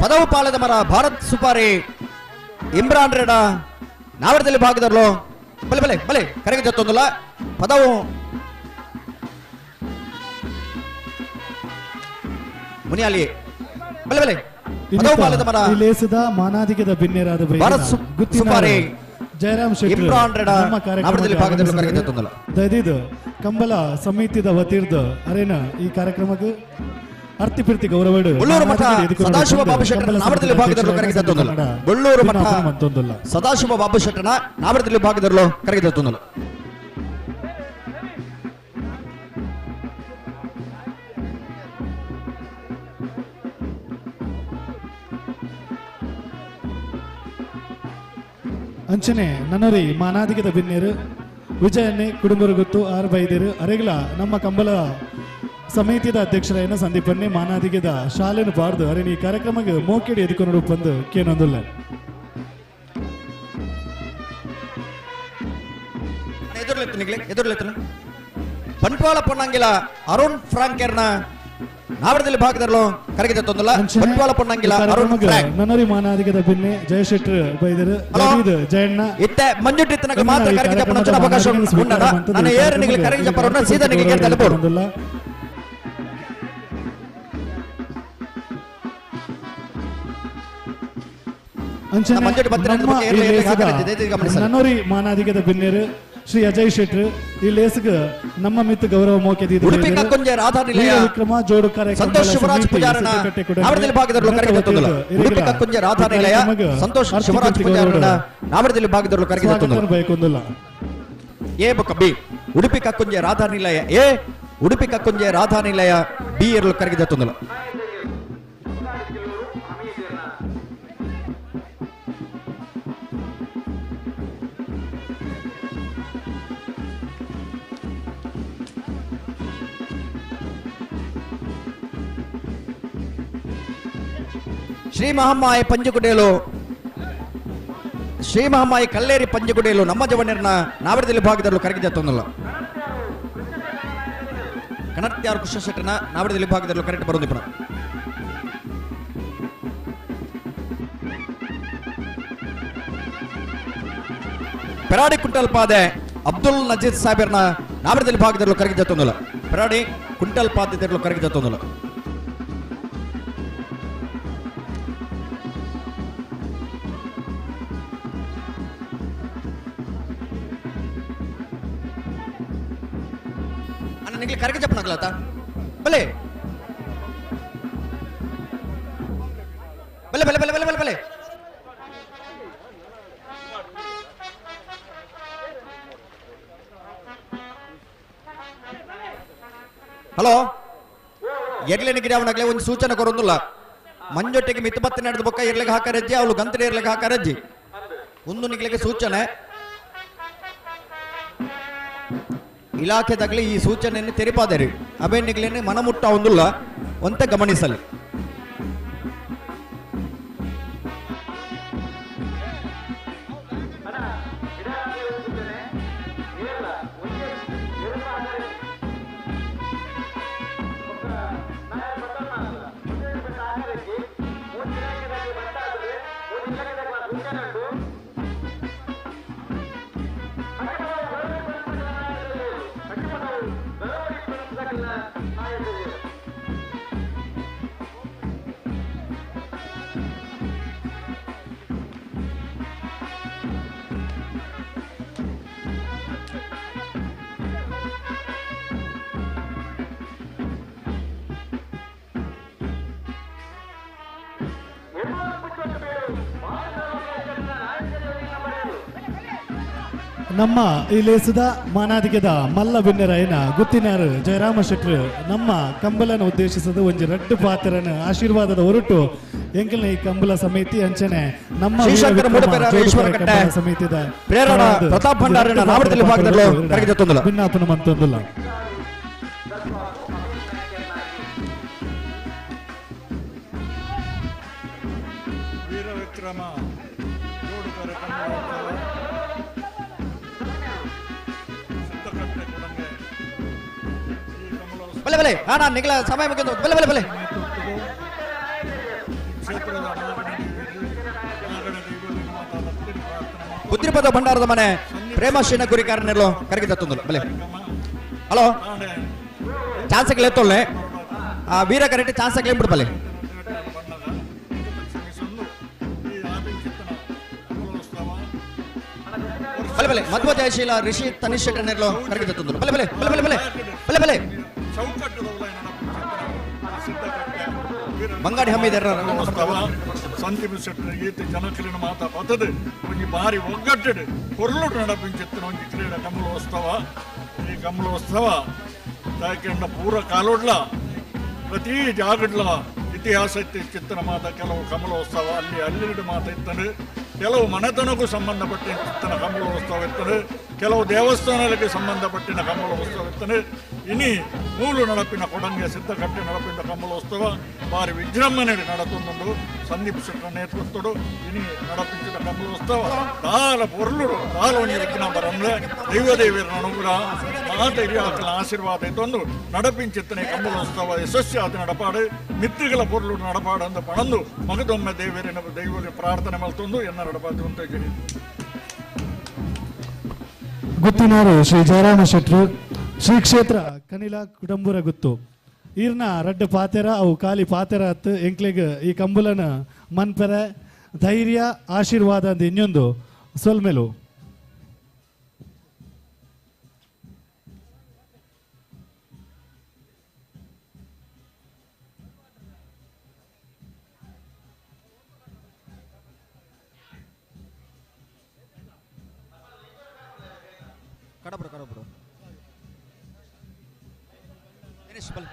ಪದವು ಪಾಲದ ಮರ ಭಾರತ್ ಸುಪಾರಿ ಇಮ್ರಾನ್ ರೇಡ ನಾವರದಲ್ಲಿ ಭಾಗದಲ್ಲೋ ಬಲೆ ಬಲೆ ಬಲೆ ಕರೆಗೆ ಜೊತ್ತೊಂದಲ್ಲ ಪದವು ಮುನಿಯಾಲಿ ಬಲೆ ಬಲೆ ಪದವು ಪಾಲದ ಮರ ಲೇಸದ ಮಾನಾಧಿಕದ ಬಿನ್ನೇರಾದ ಭಾರತ್ ಸುಪಾರಿ ಜಯರಾಮ್ ಶೆಟ್ಟಿ ಇಮ್ರಾನ್ ರೇಡ ನಾವರದಲ್ಲಿ ಭಾಗದಲ್ಲೋ ಕರೆಗೆ ಜೊತ್ತೊಂದಲ್ಲ. ದಯದಿದು ಕಂಬಳ ಸಮಿತಿದ ವತಿರ್ದು ಅರೇನ ಈ ಕಾರ್ಯಕ್ರಮಕ್ಕೆ ಅರ್ತಿ ಪಿರ್ತಿ ಗೌರವ ಬಳ್ಳೂರು ಮಠ ಸದಾಶಿವ ಬಾಬು ಶೆಟ್ಟರ ನಾವರದಲ್ಲಿ ಭಾಗದಲ್ಲೂ ಕರೆಗೆ ತತ್ತೊಂದಲ್ಲ. ಬಳ್ಳೂರು ಮಠ ಸದಾಶಿವ ಬಾಬು ಶೆಟ್ಟನ ನಾವರದಲ್ಲಿ ಭಾಗದಲ್ಲೂ ಕರೆಗೆ ತತ್ತೊಂದಲ್ಲ. ಅಂಚನೆ ನನ್ನರಿ ಮಾನಾಧಿಕದ ಬಿನ್ನೇರು ವಿಜಯನ್ನೇ ಕುಡುಂಬರು ಗೊತ್ತು ಆರ್ ಬೈದಿರು ಅರೆಗಲ ನಮ್ಮ ಕಂಬಳ ಸಮಿತಿದ ಅಧ್ಯಕ್ಷರಾಯನ ಸಂದೀಪನ್ನೇ ಮಾನಾದಿಗೆದ ಶಾಲೆನು ಬಾರ್ದು ಅರೆ ಈ ಕಾರ್ಯಕ್ರಮಕ್ಕೆ ಮೋಕೆಡಿ ಎದುಕೊಂಡು ಬಂದು ಕೇನೊಂದುಲ್ಲ. ಎದುರ್ಲೆತ್ತನು ಬಂಟ್ವಾಳ ಪೊನ್ನಂಗಿಲ ಅರುಣ್ ಫ್ರಾಂಕರ್ನ ನಾವರದಲ್ಲಿ ಭಾಗದಲ್ಲೋ ಕರಗಿದ ತೊಂದಲ್ಲ. ಬಂಟ್ವಾಳ ಪೊನ್ನಂಗಿಲ ಅರುಣ್ ಫ್ರಾಂಕ್ ನನರಿ ಮಾನಾದಿಗೆದ ಬಿನ್ನೆ ಜಯಶೆಟ್ರು ಬೈದರು ಜಯಣ್ಣ ಇತ್ತೆ ಮಂಜುಟ್ಟಿತ್ತನಗ ಮಾತ್ರ ಕರಗಿದ ಪೊನ್ನಂಚಿನ ಅವಕಾಶ ಉಂಡಡ ನಾನು ಏರು ನಿಗಲಿ ಕರಗಿದ ಪರನ್ನ ಸೀದಾ ನಿಗಲಿಗೆ ತಲುಪೋಡು. ನನ್ನೋರಿ ಮಾನಾದಿಗದ ಬಿನ್ನೇರು ಶ್ರೀ ಅಜಯ್ ಶೆಟ್ರು ಈ ಲೇಸ್ಗ್ ನಮ್ಮ ಮಿತ್ತು ಗೌರವ ಮೋಕೆ ಉಡುಪಿ ಕಕ್ಕೊಂಜೆ ರಾಧಾ ನಿಲಯ ವಿಕ್ರಮ ಜೋಡುಕರೆ ಸಂತೋಷ್ ಶಿವರಾಜ್ ಪೂಜಾರನ ನಾವರದಲ್ಲಿ ಭಾಗದಲ್ಲೂ ಕರಗಿದ ತೊಂದಲ್ಲ. ಉಡುಪಿ ಕಕ್ಕೊಂಜೆ ರಾಧಾ ನಿಲಯ ಸಂತೋಷ್ ಶಿವರಾಜ್ ಪೂಜಾರನ ನಾವರದಲ್ಲಿ ಭಾಗದಲ್ಲೂ ಕರಗಿದ ತೊಂದಲ್ಲ. ಬಯಕೊಂದಿಲ್ಲ ಎ ಬೊಕ್ಕ ಬಿ ಉಡುಪಿ ಕಕ್ಕೊಂಜೆ ರಾಧಾ ನಿಲಯ ಎ ಉಡುಪಿ ಕಕ್ಕೊಂಜೆ ರಾಧಾ ನಿಲಯ ಬಿ ಎರಲು ಕರಗಿದ ತೊಂದಲ್ಲ. ಶ್ರೀ ಮಹಮ್ಮಾಯಿ ಪಂಜುಗುಡೇಲು ಶ್ರೀ ಮಹಮ್ಮಾಯಿ ಕಲ್ಲೇರಿ ಪಂಜುಗುಡೇಲು ನಮ್ಮ ಜವಣ್ಯರನ್ನ ನಾವರದಲ್ಲಿ ಭಾಗದಲ್ಲೂ ಕರಗಿದ ತೊಂದಲ್ಲ. ಕಣತ್ಯಾರು ಕೃಷ್ಣ ಶೆಟ್ಟನ ನಾವರದಲ್ಲಿ ಭಾಗದಲ್ಲೂ ಕರೆಕ್ಟ್ ಬರೋದು ಪುನಃ. ಪೆರಾಡಿ ಕುಂಟಲ್ ಪಾದೆ ಅಬ್ದುಲ್ ನಜೀದ್ ಸಾಹೇಬರ್ನ ನಾವರದಲ್ಲಿ ಭಾಗದಲ್ಲೂ ಕರಗಿದ ತೊಂದಲ್ಲ. ಪೆರಾಡಿ ಕುಂಟಲ್ ಪಾದೆ ಕರಗಿದ ತೊಂದಲ್ಲ. ಕರಗಿ ಜಪ್ಪನಾಗ್ಲತ್ತ ಬಲೆ ಬಲೆ ಬಲೆ ಬಲೆ ಬಲೆ ಬಲೆ ಬಲೆ ಹಲೋ ಎರ್ಲೆನ ಗಿಡ ಅವನಾಗ್ಲೆ ಒಂದು ಸೂಚನೆ ಕೊರೊಂದಿಲ್ಲ. ಮಂಜೊಟ್ಟಿಗೆ ಮಿತ್ತಬತ್ತಿ ನಡೆದ ಬೊಕ್ಕ ಎರ್ಲೆಗೆ ಹಾಕರಜ್ಜಿ ಅವಳು ಗಂತ್ರ ಎರ್ಲೆಗೆ ಹಾಕರಜ್ಜಿ ಒಂದು ನಿಗ್ಲಿಗೆ ಸೂಚನೆ ಇಲಾಖೆದಾಗಲಿ ಈ ಸೂಚನೆಯನ್ನು ತೆರಿಪಾದರೆ ಅಭೆನ್ನಿಗ್ಲೇನೆ ಮನಮುಟ್ಟ ಒಂದುಲ್ಲ ಒಂತ ಗಮನಿಸಲಿ. ನಮ್ಮ ಈ ಲೇಸದ ಮಾನಾದಿಗೆದ ಮಲ್ಲ ಬಿನ್ನೆರಾಯನ ಗುತ್ತಿನಾರು ಜಯರಾಮ ಶೆಟ್ರು ನಮ್ಮ ಕಂಬಲನ ಉದ್ದೇಶಿಸದ ಒಂಜಿ ರಡ್ಡು ಪಾತ್ರನ ಆಶೀರ್ವಾದದ ಹೊರಟು ಎಂಕಲ್ನ ಈ ಕಂಬಲ ಸಮಿತಿ ಅಂಚನೆ ನಮ್ಮ ಶ್ರೀಶಂಕರ ಮೂಡಪೆರ ಈಶ್ವರಕಟ್ಟೆ ಸಮಿತಿದ ಪ್ರೇರಣಾ ಪ್ರತಾಪ್ ಭಂಡಾರನ ನಾವರದಲ್ಲಿ ಭಾಗದಲ್ಲೂ ಕರಗಿದ ತೊಂದಲ್ಲ. ಭಿನ್ನಾಪನ ಮಂತೊಂದುಲ್ಲ. ವಿಕ್ರಮ ಜೋಡುಕರೆ ಕಂಬಳೋತ್ಸವ ಸಿದ್ಧಕಟ್ಟೆ ಕೊಡಂಗೆ ಈ ಕಂಬಳೋತ್ಸವ ಬಲೆ ಬಲೆ ಹಾ ನಿಗಳ ಸಮಯ ಮುಗಿದು ಬಲೆ ಬಲೆ ಬಲೆ ಕ್ಷೇತ್ರದ ಪುತ್ರಿಪದ ಭಂಡಾರದ ಮನೆ ಪ್ರೇಮಶೀನ ಗುರಿಕಾರನೆಲ್ಲೋ ಕರಗಿ ತತ್ತೊಂದು ಬಲೆ ಹಲೋ ಚಾನ್ಸ್ ಎತ್ತೊಳ್ಳೆ ಆ ವೀರ ಕರೆಕ್ಟ್ ಚಾನ್ಸ್ ಬಿಡು ಬಲೆ ಬಲೆ ಬಲೆ ಮಧ್ವ ಜಯಶೀಲ ಋಷಿ ತನಿಷ್ ಶೆಟ್ಟರ್ನೆಲ್ಲೋ ಕರಗಿ ತತ್ತೊಂದು ಬಲೆ ಬಲೆ ಬಲೆ ಬಲೆ ಬಲೆ ಬಲೆ ಬಲೆ ಬಂಗಾಡಿ ಹಮ್ಮಿದಾರ ಸಂದೀಪ್ ಶೆಟ್ಟರ್ ಈತ ಜನಕಲಿನ ಮಾತಾ ಪತದು ಒಂಜಿ ಬಾರಿ ಒಗ್ಗಟ್ಟೆಡ್ ಕೊರ್ಲುಡು ನಡಪಿಂಚಿತ್ತಿನ ಒಂಜಿ ಕ್ರೀಡೆ ಕಂಬಳೋತ್ಸವ. ಈ ಕಂಬಳೋತ್ಸವ ತಾಯ್ಕೆಂಡ ಪೂರ ಕಾಲೋಡ್ಲ ಪ್ರತಿ ಜಾಗಡ್ಲ ಇತಿಹಾಸ ಚಿತ್ತನ ಮಾತ ಕೆಲವು ಕಮಲೋತ್ಸವ ಅಲ್ಲಿ ಅಲ್ಲಿಡು ಮಾತ ಇತ್ತಂಡು, ಕೆಲವು ಮನೆತನಕ್ಕೂ ಸಂಬಂಧಪಟ್ಟಿನ ಚಿತ್ತನ ಕಮಲೋತ್ಸವ ಇತ್ತಂಡು, ಕೆಲವು ದೇವಸ್ಥಾನಕ್ಕೆ ಸಂಬಂಧಪಟ್ಟಿನ ಕಮಲೋತ್ಸವ ಇತ್ತಂಡು. ಇನಿ ಮೂಲು ನಡಪಿನ ಕೊಡಂಗೆ ಸಿದ್ಧಕಟ್ಟೆ ನಡಪಿನ ಕಮಲೋತ್ಸವ ಬಾರಿ ವಿಜೃಂಭಣೆ ನಡತೊಂದುಂಡು. ಸಂದೀಪ್ ಶೆಟ್ಟರ್ ನೇತೃತ್ವಡು ಇನಿ ನಡಪಿಂಚಿನ ಕಮಲೋತ್ಸವ ದಾಲ ಪೊರ್ಲುಡು ದಾಲ ಒಂಜಿ ವಿಘ್ನ ಬರಂದ್ರೆ ದೈವದೇವಿಯರ ಅನುಗ್ರಹ ಮಾತ ಹಿರಿಯಾಕಲ ಆಶೀರ್ವಾದ ಇತ್ತೊಂದು ನಡಪಿಂಚಿತ್ತನೆ ಕಮಲೋತ್ಸವ ಯಶಸ್ವಿ ಆದ ನಡಪಾಡು ಮಿತ್ರಿಗಳ ಪೊರ್ಲುಡು ನಡಪಾಡು ಅಂತ ಪಣಂದು ಮಗದೊಮ್ಮೆ ದೇವರಿನ ದೈವಲಿ ಪ್ರಾರ್ಥನೆ ಮಲ್ತೊಂದು ಎನ್ನ ನಡಪಾದು ಅಂತ ಹೇಳಿ. ಗುತ್ತಿನಾರು ಶ್ರೀ ಜಯರಾಮ ಶೆಟ್ರು ಶ್ರೀ ಕ್ಷೇತ್ರ ಕನಿಲ ಕುಟಂಬುರ ಗುತ್ತು ಈರ್ನ ರಡ್ಡು ಪಾತೆರ ಅವು ಖಾಲಿ ಪಾತೆರ ಅತ್ತು ಎಂಕ್ಲೆಗ್ ಈ ಕಂಬುಲನ ಮನ್ಪೆರೆ ಧೈರ್ಯ ಆಶೀರ್ವಾದ ಅಂದ್ ಇನ್ನೊಂದು ಸೊಲ್ಮೆಲು. ಕಡಬ್ರು ಕಡಬ್ರು ದಿನೇಶ್ ಬಲೆ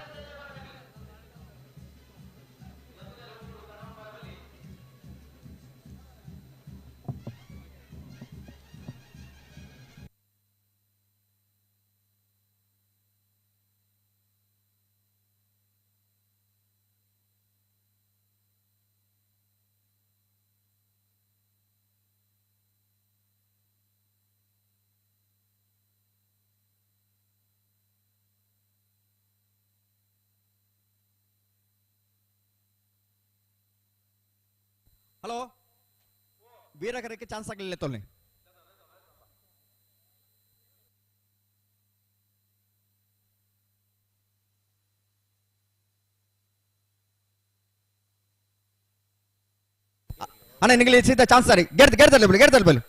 ಹಲೋ ವೀರಕರಕ್ಕೆ ಚಾನ್ಸ್ ಆಗಲಿಲ್ಲ ತೊಲ್ನೆ ಅಣ್ಣ ನಿಮಗೆ ಸೀದಾ ಚಾನ್ಸ್ ಸರಿ ಗೆಡ್ತ ಗೆಡ್ತಲ್ಲ ಬಿಡಿ ಗೆಡ್ತಲ್ಲ ಬಲಿ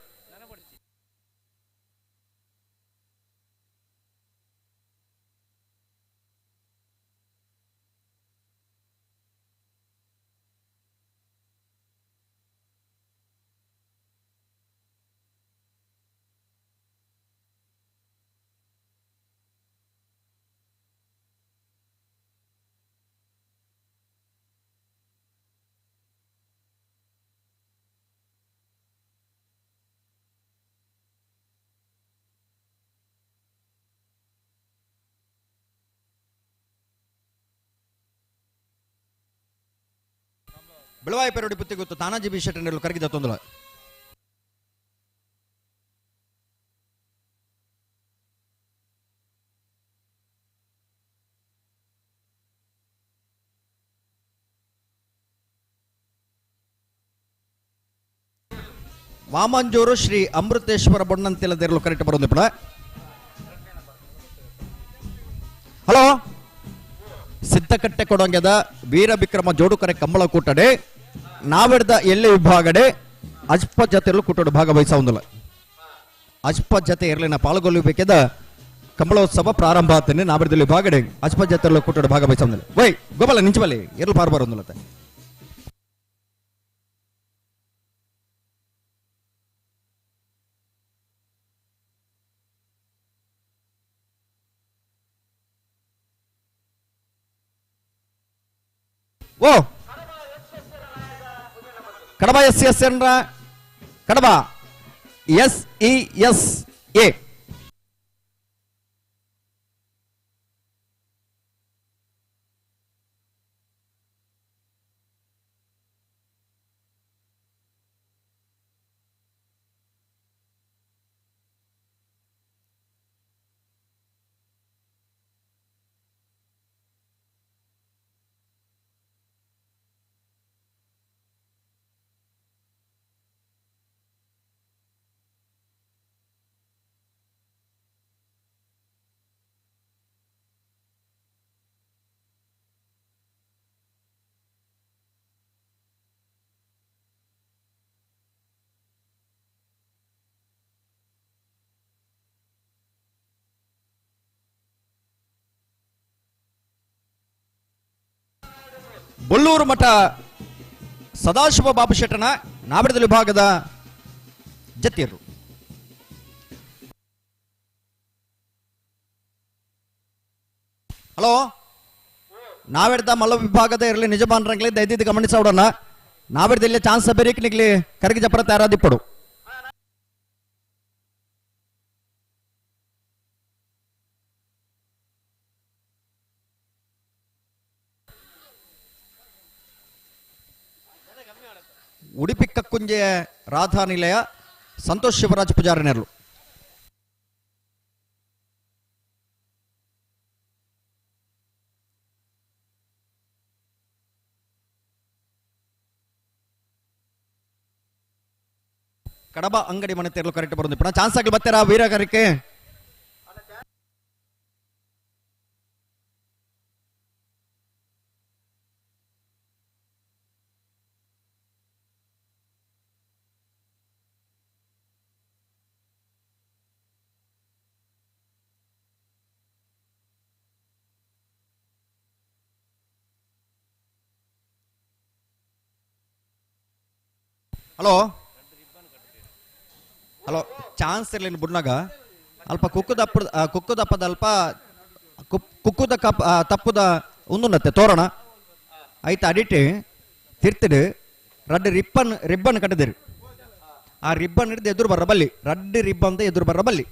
ಬೆಳವಾಯಿ ಪೆರೋಡಿ ಪುತ್ತಿ ಗೊತ್ತು ತಾನಾಜಿ ಬಿ ಶೆಟ್ಟರ್ ಕರಗಿದ ತೊಂದರೆ. ವಾಮಂಜೂರು ಶ್ರೀ ಅಮೃತೇಶ್ವರ ಬೊಣ್ಣಂತಿಲದಿರಲು ಕರೆಕ್ಟ್ ಬರೋದು ಬಿಡ. ಹಲೋ ಸಿದ್ಧಕಟ್ಟೆ ಕೊಡಂಗೆದ ವೀರ ವಿಕ್ರಮ ಜೋಡುಕರೆ ಕಂಬಳ ಕೂಟಡೆ ನಾವೆಡ್ದ ಎಲ್ಲಿ ವಿಭಾಗಡೆ ಅಜ್ಪ ಜತೆಯಲ್ಲೂ ಕೂಟಡು ಭಾಗವಹಿಸೊಂದಿಲ್ಲ. ಅಜ್ಪ ಜತೆ ಇರಲಿನ ಪಾಲ್ಗೊಳ್ಳಬೇಕಿದ್ದ ಕಂಬಳೋತ್ಸವ ಪ್ರಾರಂಭ ಆಗ್ತೇನೆ. ನಾವೆಡ್ದಲ್ಲಿ ವಿಭಾಗಡೆ ಅಜ್ಪ ಜತೆಯಲ್ಲೂ ಕೂಟಡು ಭಾಗವಹಿಸೊಂದಿಲ್ಲ. ವೈ ಗೋಪಾಲ ನಿಂಚಬಲ್ಲಿ ಎರಲು ಪಾರ್ ಬರೋದಿಲ್ಲ. ಓ ಕಡಬ ಎಸ್ ಎಸ್ ಏನ್ರ Kadaba S E S A Bollur ಮಠ ಸದಾಶಿವ ಬಾಬು ಶೆಟ್ಟನ ನಾಬಿಡದ ವಿಭಾಗದ ಜತಿಯರು. ಹಲೋ, ನಾವೆಡ್ದ ಮಲ್ಲ ವಿಭಾಗದ ಇರಲಿ ನಿಜಮಾನರಂಗ್ಲಿ ದಯದಿದ್ದು ಗಮನಿಸೋಡೋಣ. ನಾವೆಡ್ದಲ್ಲಿ ಚಾನ್ಸ್ ಬೇರಿಕ್ ನಿಗ್ಲಿ ಕರಗಿ ಜಪರ ತಯಾರಾದಿಪ್ಪಡು. ಉಡುಪಿ ಕಕ್ಕುಂಜೆಯ ರಾಧಾ ನಿಲಯ ಸಂತೋಷ್ ಶಿವರಾಜ್ ಪೂಜಾರಿ ನೆರಳು. ಕಡಬ ಅಂಗಡಿ ಮನೆ ತೇರಲು ಕರೆಕ್ಟ್ ಬರೋದು ಪುನಃ ಚಾನ್ಸ್ ಆಗಲಿ ಬರ್ತಾರ ವೀರಗಾರಿಕೆ. ಹಲೋ ಹಲೋ, ಚಾನ್ಸ್ ಇರಲಿಲ್ಲ ಬುಡ್ನಾಗ ಅಲ್ಪ ಕುಕ್ಕುದಪ್ಪ ಕುಕ್ಕುದಪ್ಪದ ಅಲ್ಪ ಕುಕ್ಕುದ ಕಪ್ ತಪ್ಪುದ ಉಂದುನತ್ತೆ ತೋರಣ ಐತ ಅಡಿಟ್ ತಿರ್ತಿಡು ರಡ್ಡು ರಿಬ್ಬನ್ ರಿಬ್ಬನ್ ಕಟ್ಟದಿರು. ಆ ರಿಬ್ಬನ್ ಹಿಡಿದು ಎದುರು ಬರ್ರ ಬಲ್ಲಿ, ರಡ್ಡು ರಿಬ್ಬನ್ ಎದುರು ಬರ್ರ ಬಲ್ಲಿ.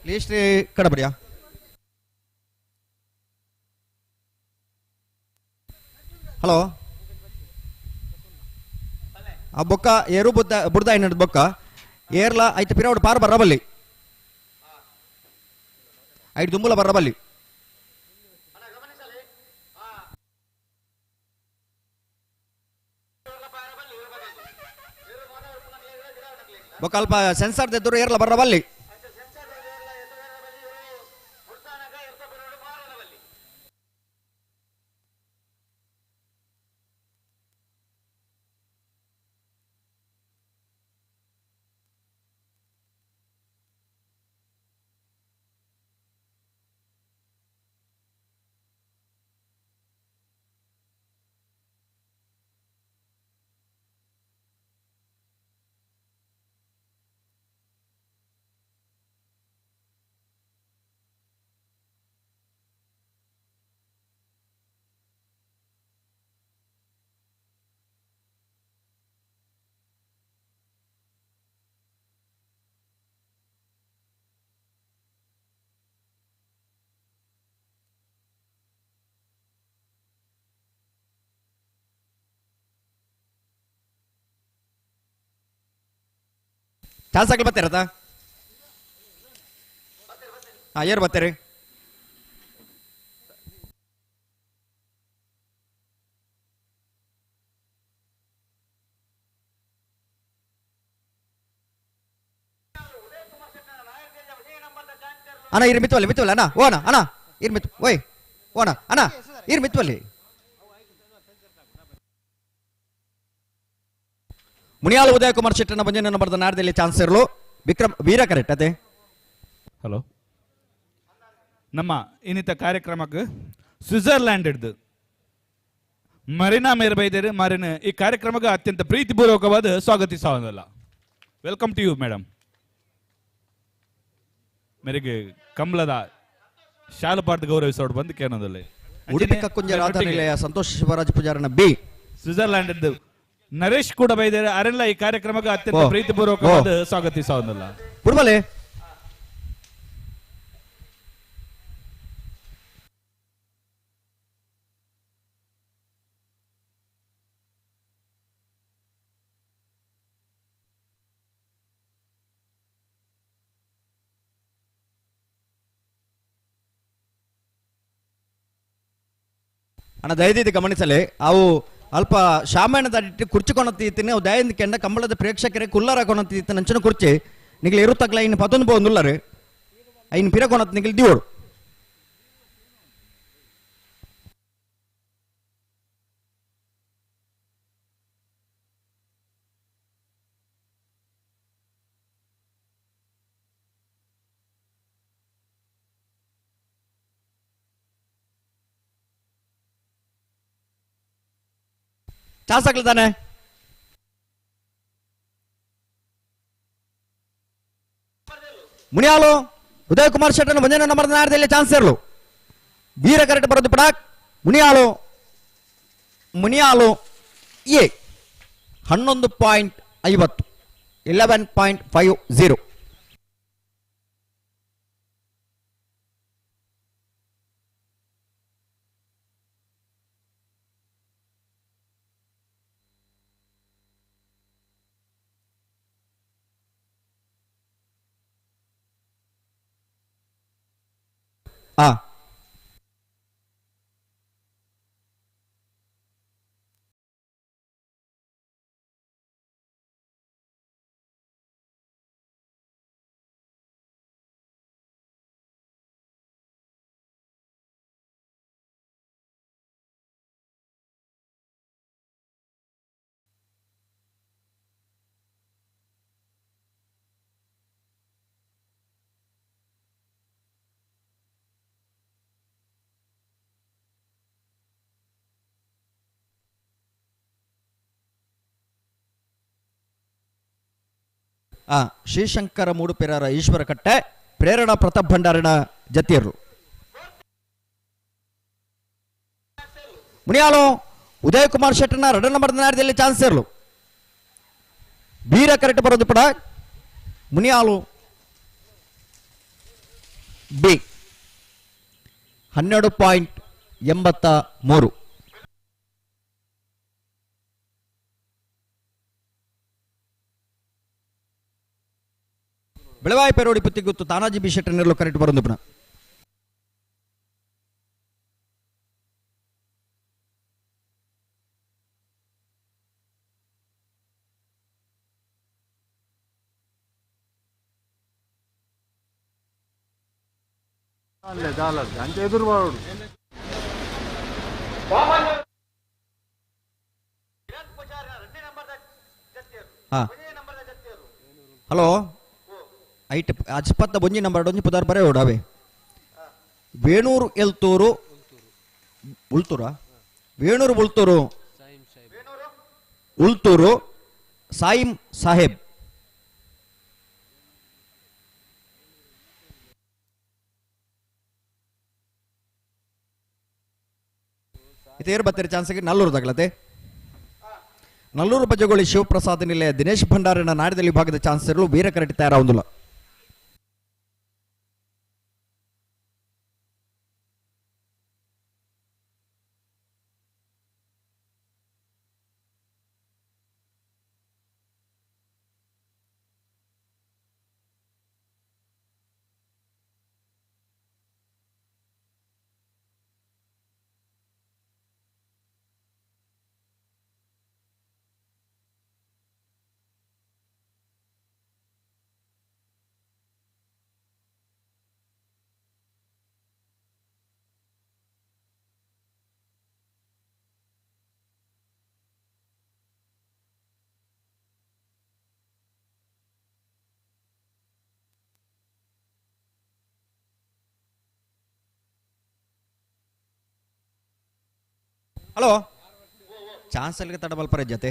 ಪ್ಲೀಸ್ ಕಡಬಡಿಯಾ. ಹಲೋ, ಆ ಬೊಕ್ಕ ಏರು ಬುದ್ಧ ಬುಡ್ದ ಏನ ಬೊಕ್ಕ ಏರ್ಲ ಐತ ಪಿರವಡು ಪಾರು ಬರ್ರಬಲ್ಲಿ, ಐದು ದುಂಬುಲ ಬರ್ರಬಲ್ಲಿ. ಬೊಕ್ಕ ಅಲ್ಪ ಸೆನ್ಸಾರ್ ದೆದ್ದರು ಏರ್ಲ ಬರ್ರಬಲ್ಲಿ. ಚಾನ್ಸ್ ಆಗಲಿ ಬರ್ತೀರತ್ತ? ಹಾಂ, ಏರು ಬರ್ತೀರಿ? ಅಣ್ಣ ಇರು ಮಿತ್ತವಲ್ಲಿ ಮಿತ್ತವಲ್ಲಿ ಅಣ್ಣ ಓಣ ಅಣ್ಣ ಇರು ಮಿತ್ ಓಯ್ ಓಣ ಅಣ್ಣ ಇರು ಮಿತ್ತವಲ್ಲಿ. ಮುನಿಯಾಲ ಉದಯ ಕುಮಾರ್ ಶೆಟ್ಟನ ಬಂಜನ ಬರೆದ ನಾಡದಲ್ಲಿ ಚಾನ್ಸ್ ಇರಲು ವಿಕ್ರಮ್ ವೀರ ಕರೆಕ್ಟ್ ಅದೇ. ಹಲೋ, ನಮ್ಮ ಇನ್ನಿತ ಕಾರ್ಯಕ್ರಮಕ್ಕೆ ಸ್ವಿಟ್ಜರ್ಲ್ಯಾಂಡ್ ಹಿಡ್ದು ಮರಿನಾ ಮೇರ್ ಬೈದೇರು ಮರಿನ ಈ ಕಾರ್ಯಕ್ರಮಕ್ಕೆ ಅತ್ಯಂತ ಪ್ರೀತಿಪೂರ್ವಕವಾದ ಸ್ವಾಗತಿಸೋದಲ್ಲ. Welcome to you madam. ಮೇರೆಗೆ ಕಮಲದ ಶಾಲಪಾಠ ಗೌರವಿಸೋಡು ಬಂದು ಕೇನೋದಲ್ಲಿ ಉಡುಪಿ ಕಕ್ಕುಂಜ ರಾಧಾ ನಿಲಯ ಸಂತೋಷ್ ಶಿವರಾಜ್ ಪೂಜಾರನ ಬಿ ಸ್ವಿಟ್ಜರ್ಲ್ಯಾಂಡ್ ನರೇಶ್ ಕೂಡ ಬೈದಾರೆ. ಅರೆಲ್ಲ ಈ ಕಾರ್ಯಕ್ರಮಕ್ಕೆ ಅತ್ಯಂತ ಪ್ರೀತಿಪೂರ್ವಕವಾದ ಸ್ವಾಗತಿಸೋದಲ್ಲ. ಪುರ್ಬಲೆ ಅಣ್ಣ ದಯದಿದ್ದು ಗಮನಿಸಲಿ, ಅವು ಅಲ್ಪ ಶಾಮಾಯಣದ ಕುರ್ಚಿ ಕೊಣತೀತೀನಿ ಅವು ದಯಿಂದ ಕೆಂಡ ಕಂಬಳದ ಪ್ರೇಕ್ಷಕರೇ ಕುಲ್ಲರ ಕೊಣತೀತೀನಿ ಅಂಚಿನ ಕುರ್ಚಿ ನಿಗ್ಲು ಇರುತ್ತಗ್ಲ ಇನ್ನು ಪತ್ತೊಂದು ಪೋಂದುಲ್ಲರು ಐನ್ ಪಿರ ಕೊಣತ್ ನಿಗ್ಲು ದಿವೋಡು. ಚಾನ್ಸ್ ಆಗ್ಲಿದ್ದಾನೆ. ಮುನಿಯಾಲು ಉದಯ್ ಕುಮಾರ್ ಶೆಟ್ಟರ್ ಒಂದನೇ ನಂಬರ್ ನಾಡದಲ್ಲಿ ಚಾನ್ಸ್ ಇರಲು ವೀರ ಕರೆಕ್ಟ್ ಬರೋದು ಪಡಾಕ್. ಮುನಿಯಾಲು ಮುನಿಯಾಲು ಎ 11.50 11.50. ಆ ಶ್ರೀಶಂಕರ ಮೂಡುಪೆರರ ಈಶ್ವರ ಕಟ್ಟೆ ಪ್ರೇರಣಾ ಪ್ರತಾಪ್ ಭಂಡಾರನ ಜತಿಯರು. ಮುನಿಯಾಲು ಉದಯ್ ಕುಮಾರ್ ಶೆಟ್ಟರ್ನ 2 ನಂಬರ್ ನಾಡದಲ್ಲಿ ಚಾನ್ಸ್ ಇರಲು ವೀರ ಕರೆಕ್ಟ್ ಬರೋದು ಪಡ. Muniyalu B 12.83. Belavayi Perodi Puthiguthu Tanaji B Shettar correct ಬರೋದು ಪುನಃ. ಹಲೋ ಐಟ್ ಅಜ್ಪತ್ತ ಬೊಂಜಿ ನಂಬರ್ ಒಂಜಿ ಪುದಾರ್ ಬರೇ ಓಡಾವೆ. ವೇಣೂರು ಎಲ್ತೂರು ಉಳ್ತೂರ ವೇಣೂರು ಉಳ್ತೂರು ಉಳ್ತೂರು ಸಾಯಿಂ ಸಾಹೇಬ್. ಇದು ಬತ್ತರ ಚಾನ್ಸ್ಗೆ ನಲ್ಲೂರು ತಗಲತೆ. ನಲ್ಲೂರು ಬಜಗೋಳಿ ಶಿವಪ್ರಸಾದ್ ನಿಲಯ ದಿನೇಶ್ ಭಂಡಾರನ ನಾಡಿದಲ್ಲಿ ವಿಭಾಗದ ಚಾನ್ಸ್ ಇರಲು ವೀರ ಕರಟಿ ತಯಾರಾಗುವುದಿಲ್ಲ. ಹಲೋ ಚಾನ್ಸ್ ಅಲ್ಲಿ ತಡಬಲ್ಪರ ಜೊತೆ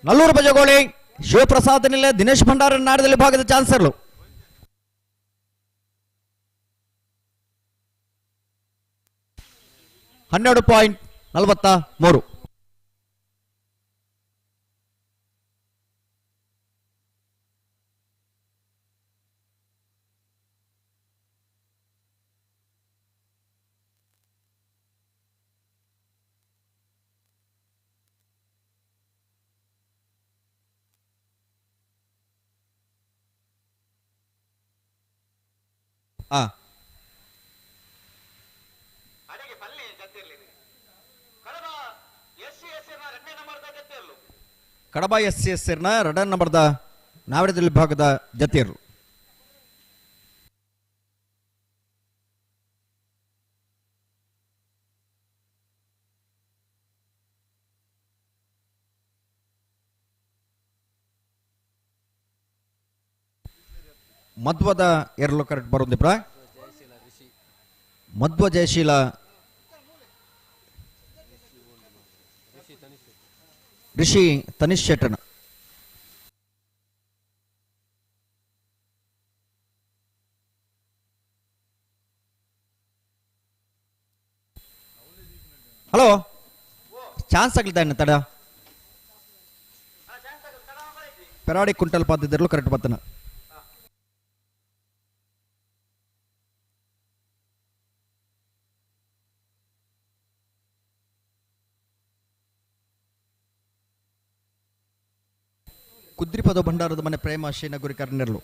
ನಲ್ಲೂರು ಬಜಗೋಳಿ ಶಿವಪ್ರಸಾದ್ ನಿಲೆ ದಿನೇಶ್ ಭಂಡಾರ ನಾಡದಲ್ಲಿ ಭಾಗದ ಚಾನ್ಸರ್ಲು. 12.43. ಕಡಬ ಎಸ್ ಸಿ ಎಸ್ ನ ಎರಡನೇ ನಂಬರ್ದ ನಾವಡದಲ್ಲಿ ವಿಭಾಗದ ಜತಿಯರು. ಮಧ್ವದ ಎರಲು ಕರೆಕ್ಟ್ ಬರೋದಿಪ್ರ. ಮಧ್ವ ಜಯಶೀಲ ರಿಷಿ ತನಿಷ್ ಶೆಟ್ಟನ. ಹಲೋ ಚಾನ್ಸ್ ಆಗ್ಲಿದ್ದ ತಡ ಪೆರಾಡಿ ಕುಂಟಲ್ ಪಾತಿದ್ದಿರಲು ಕರೆಕ್ಟ್ ಬತ್ತನ. ಕುದ್ರಿಪದ ಭಂಡಾರದ ಮನೆ ಪ್ರೇಮ ಶೇನ ಗುರಿ ಕರ್ನೆರ್ಲು.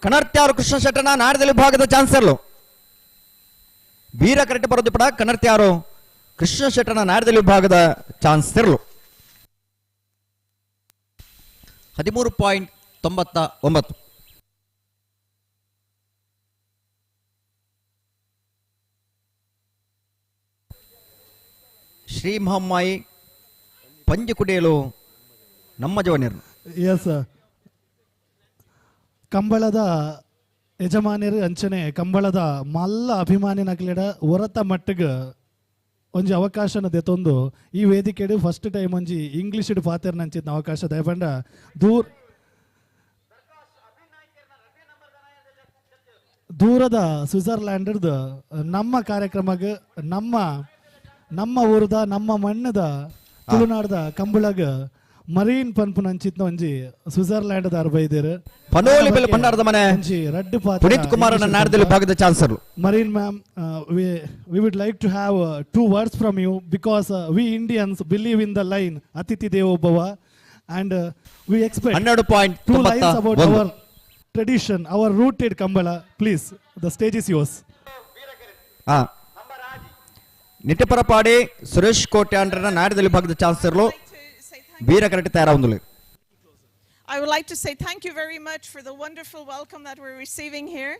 ಕಣರ್ತ್ಯಾರು ಕೃಷ್ಣ ಶೆಟ್ಟನ ನಾಡದಲ್ಲಿ ಭಾಗದ ಚಾನ್ಸರ್ಲು. ವೀರ ಕರೆಕ್ಟ್ ಬರೋದು ಪಡ ಕಣರ್ತ್ಯಾರು ಕೃಷ್ಣ ಶೆಟ್ಟನ ನಾಡದಲ್ಲಿ ಭಾಗದ ಚಾನ್ಸರ್ಲು. 13.99. ಶ್ರೀ ಮಹಮ್ಮಾಯಿ ಪಂಜಿ ಕುಡಿಯಲು ನಮ್ಮ ಜವನಿಯರು. ಎಸ್ ಕಂಬಳದ ಯಜಮಾನರು ಅಂಚನೆ ಕಂಬಳದ ಮಲ್ಲ ಅಭಿಮಾನಿನಕ್ಲೆಡ ಹೊರತ ಮಟ್ಟಿಗೆ ಒಂಜಿ ಅವಕಾಶನ ದೆತೊಂದು ಈ ವೇದಿಕೆಡು ಫಸ್ಟ್ ಟೈಮ್ ಒಂಜಿ ಇಂಗ್ಲೀಷ್ ಪಾತೆರ್ ನಂಚಿನ ಅವಕಾಶ ದಯಪಂಡ ದೂರದ ಸ್ವಿಟ್ಜರ್ಲ್ಯಾಂಡ್ದ ನಮ್ಮ ಕಾರ್ಯಕ್ರಮಕ್ಕೆ ನಮ್ಮ ನಮ್ಮ ಊರದ ನಮ್ಮ ಮಣ್ಣದ ತುಳುನಾಡದ ಕಂಬಳಗ ಮರೀನ್ ಪನ್ಪುನ ಅಂಚಿತ್ನ ಒಂಜಿ ಸ್ವಿಟ್ಜರ್ಲ್ಯಾಂಡ್ ದಾರ್ ಬೈದೇರು ಪನೋಲಿ ಬೆಲ್ ಭಂಡಾರದ ಮನೆ ಒಂಜಿ ರಡ್ಡು ಪಾತ್ರ ಪುನೀತ್ ಕುಮಾರ್ ನಾಡದಲ್ಲಿ ಭಾಗದ chancellor. Marine ma'am, we would like to have two words from you because we Indians believe in the line Atithi Devo Bhava and we expect 2 lines about our tradition, our rooted Kambala. Please, the stage is yours. Nittiparapadi Suresh ಕೋಟ್ಯಾಂಡ್ರನ ನಾಡದಲ್ಲಿ ಭಾಗದ ಚಾನ್ಸಲರ್ ವೀರ ಕರೆಕ್ಟ್ ತಯಾರಾಗುಂದುಲು. I would like to say thank you very much for the wonderful welcome that we're receiving here.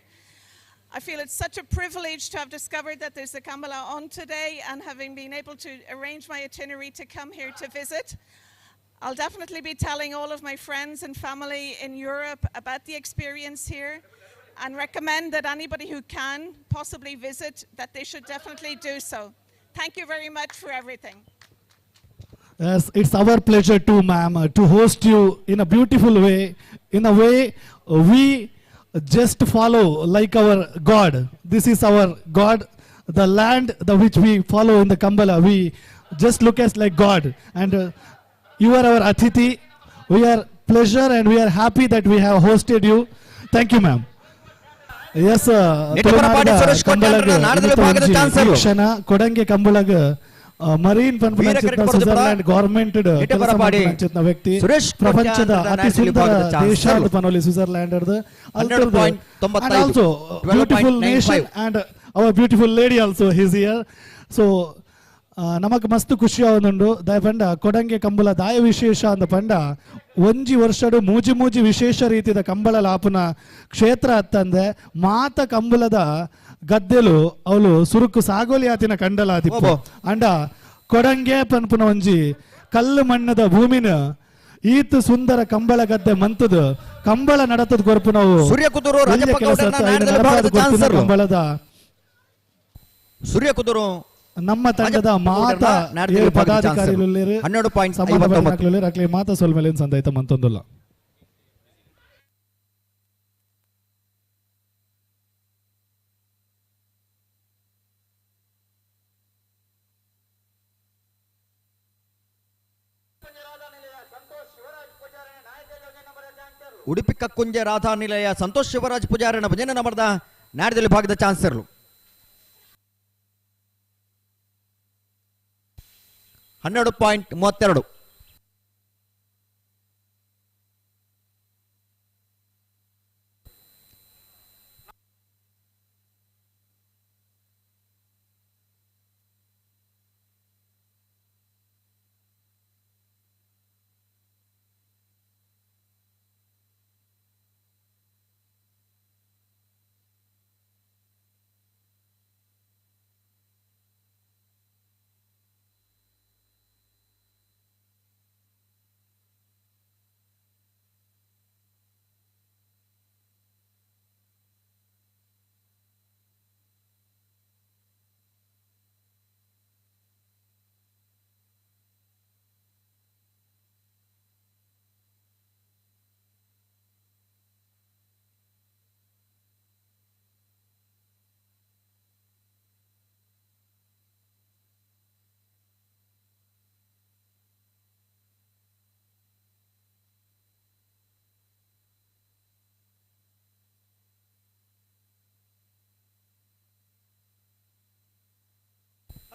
I feel it's such a privilege to have discovered that there's a Kambala on today and having been able to arrange my itinerary to come here to visit. I'll definitely be telling all of my friends and family in Europe about the experience here and recommend that anybody who can possibly visit, that they should definitely do so. Thank you very much for everything. Yes, it's our pleasure too, ma'am, to host you in a beautiful way. In a way, we just follow like our God. This is our God, the land the which we follow in the Kambala. We just look as like God. And you are our Atithi. We are pleasure and we are happy that we have hosted you. Thank you, ma'am. Yes, Ksana Kodange Kambalaga marine ಪನ್ಪುನಂಚಿತ್ನ Switzerland government ಕೆಲಸ ವ್ಯಕ್ತಿ ಪ್ರಪಂಚದ ಅತಿ ಸುಂದರ ದೇಶ ಪನೋಲಿ Switzerland and also beautiful nation and our beautiful lady also his here. So ನಮಕ್ ಮಸ್ತ್ ಖುಷಿ ಆವೊಂದುಂಡು ದಯಪಂಡ ಕೊಡಂಗೆ ಕಂಬಳ ದಾಯ ವಿಶೇಷ ಅಂದ ಪಂಡ ಒಂಜಿ ವರ್ಷಡು ಮೂಜಿ ಮೂಜಿ ವಿಶೇಷ ರೀತಿಯ ಕಂಬಳ ಲಾಪುನ ಕ್ಷೇತ್ರ ಅತ್ತಂದೆ ಮಾತ ಕಂಬಳದ ಗದ್ದೆಲು ಅವಳು ಸುರುಕು ಸಾಗೋಲಿ ಆತಿನ ಕಂಡಲಾತಿಪ್ಪು ಅಂಡ ಕೊಡಂಗೆ ಪನ್ಪುನ ಒಂಜಿ ಕಲ್ಲು ಮಣ್ಣದ ಭೂಮಿನ ಈತ್ ಸುಂದರ ಕಂಬಳ ಗದ್ದೆ ಮಂತದ ಕಂಬಳ ನಡತದ ಕೊರ್ಪು ನಾವು ಕಂಬಳದ ಸೂರ್ಯ ಕುದುರು ನಮ್ಮ ತಂಡದ ಮಾತಾ ಪದಾಧಿಕಾರಿಗಳು 12.59 ಮಾತಾ ಸೊಲ್ಮೆಲೆ ಸಂದಾಯ್ತ ಮಂತೊಂದುಲ್ಲ. ಉಡುಪಿ ಕಕ್ಕುಂಜೆ ರಾಧಾ ನಿಲಯ ಸಂತೋಷ್ ಶಿವರಾಜ್ ಪೂಜಾರನ ಭಜನೆ ನಂಬರ್ದ ನಾಡದಲ್ಲಿ ಭಾಗದ ಚಾನ್ಸರ್ಲು. 12.32.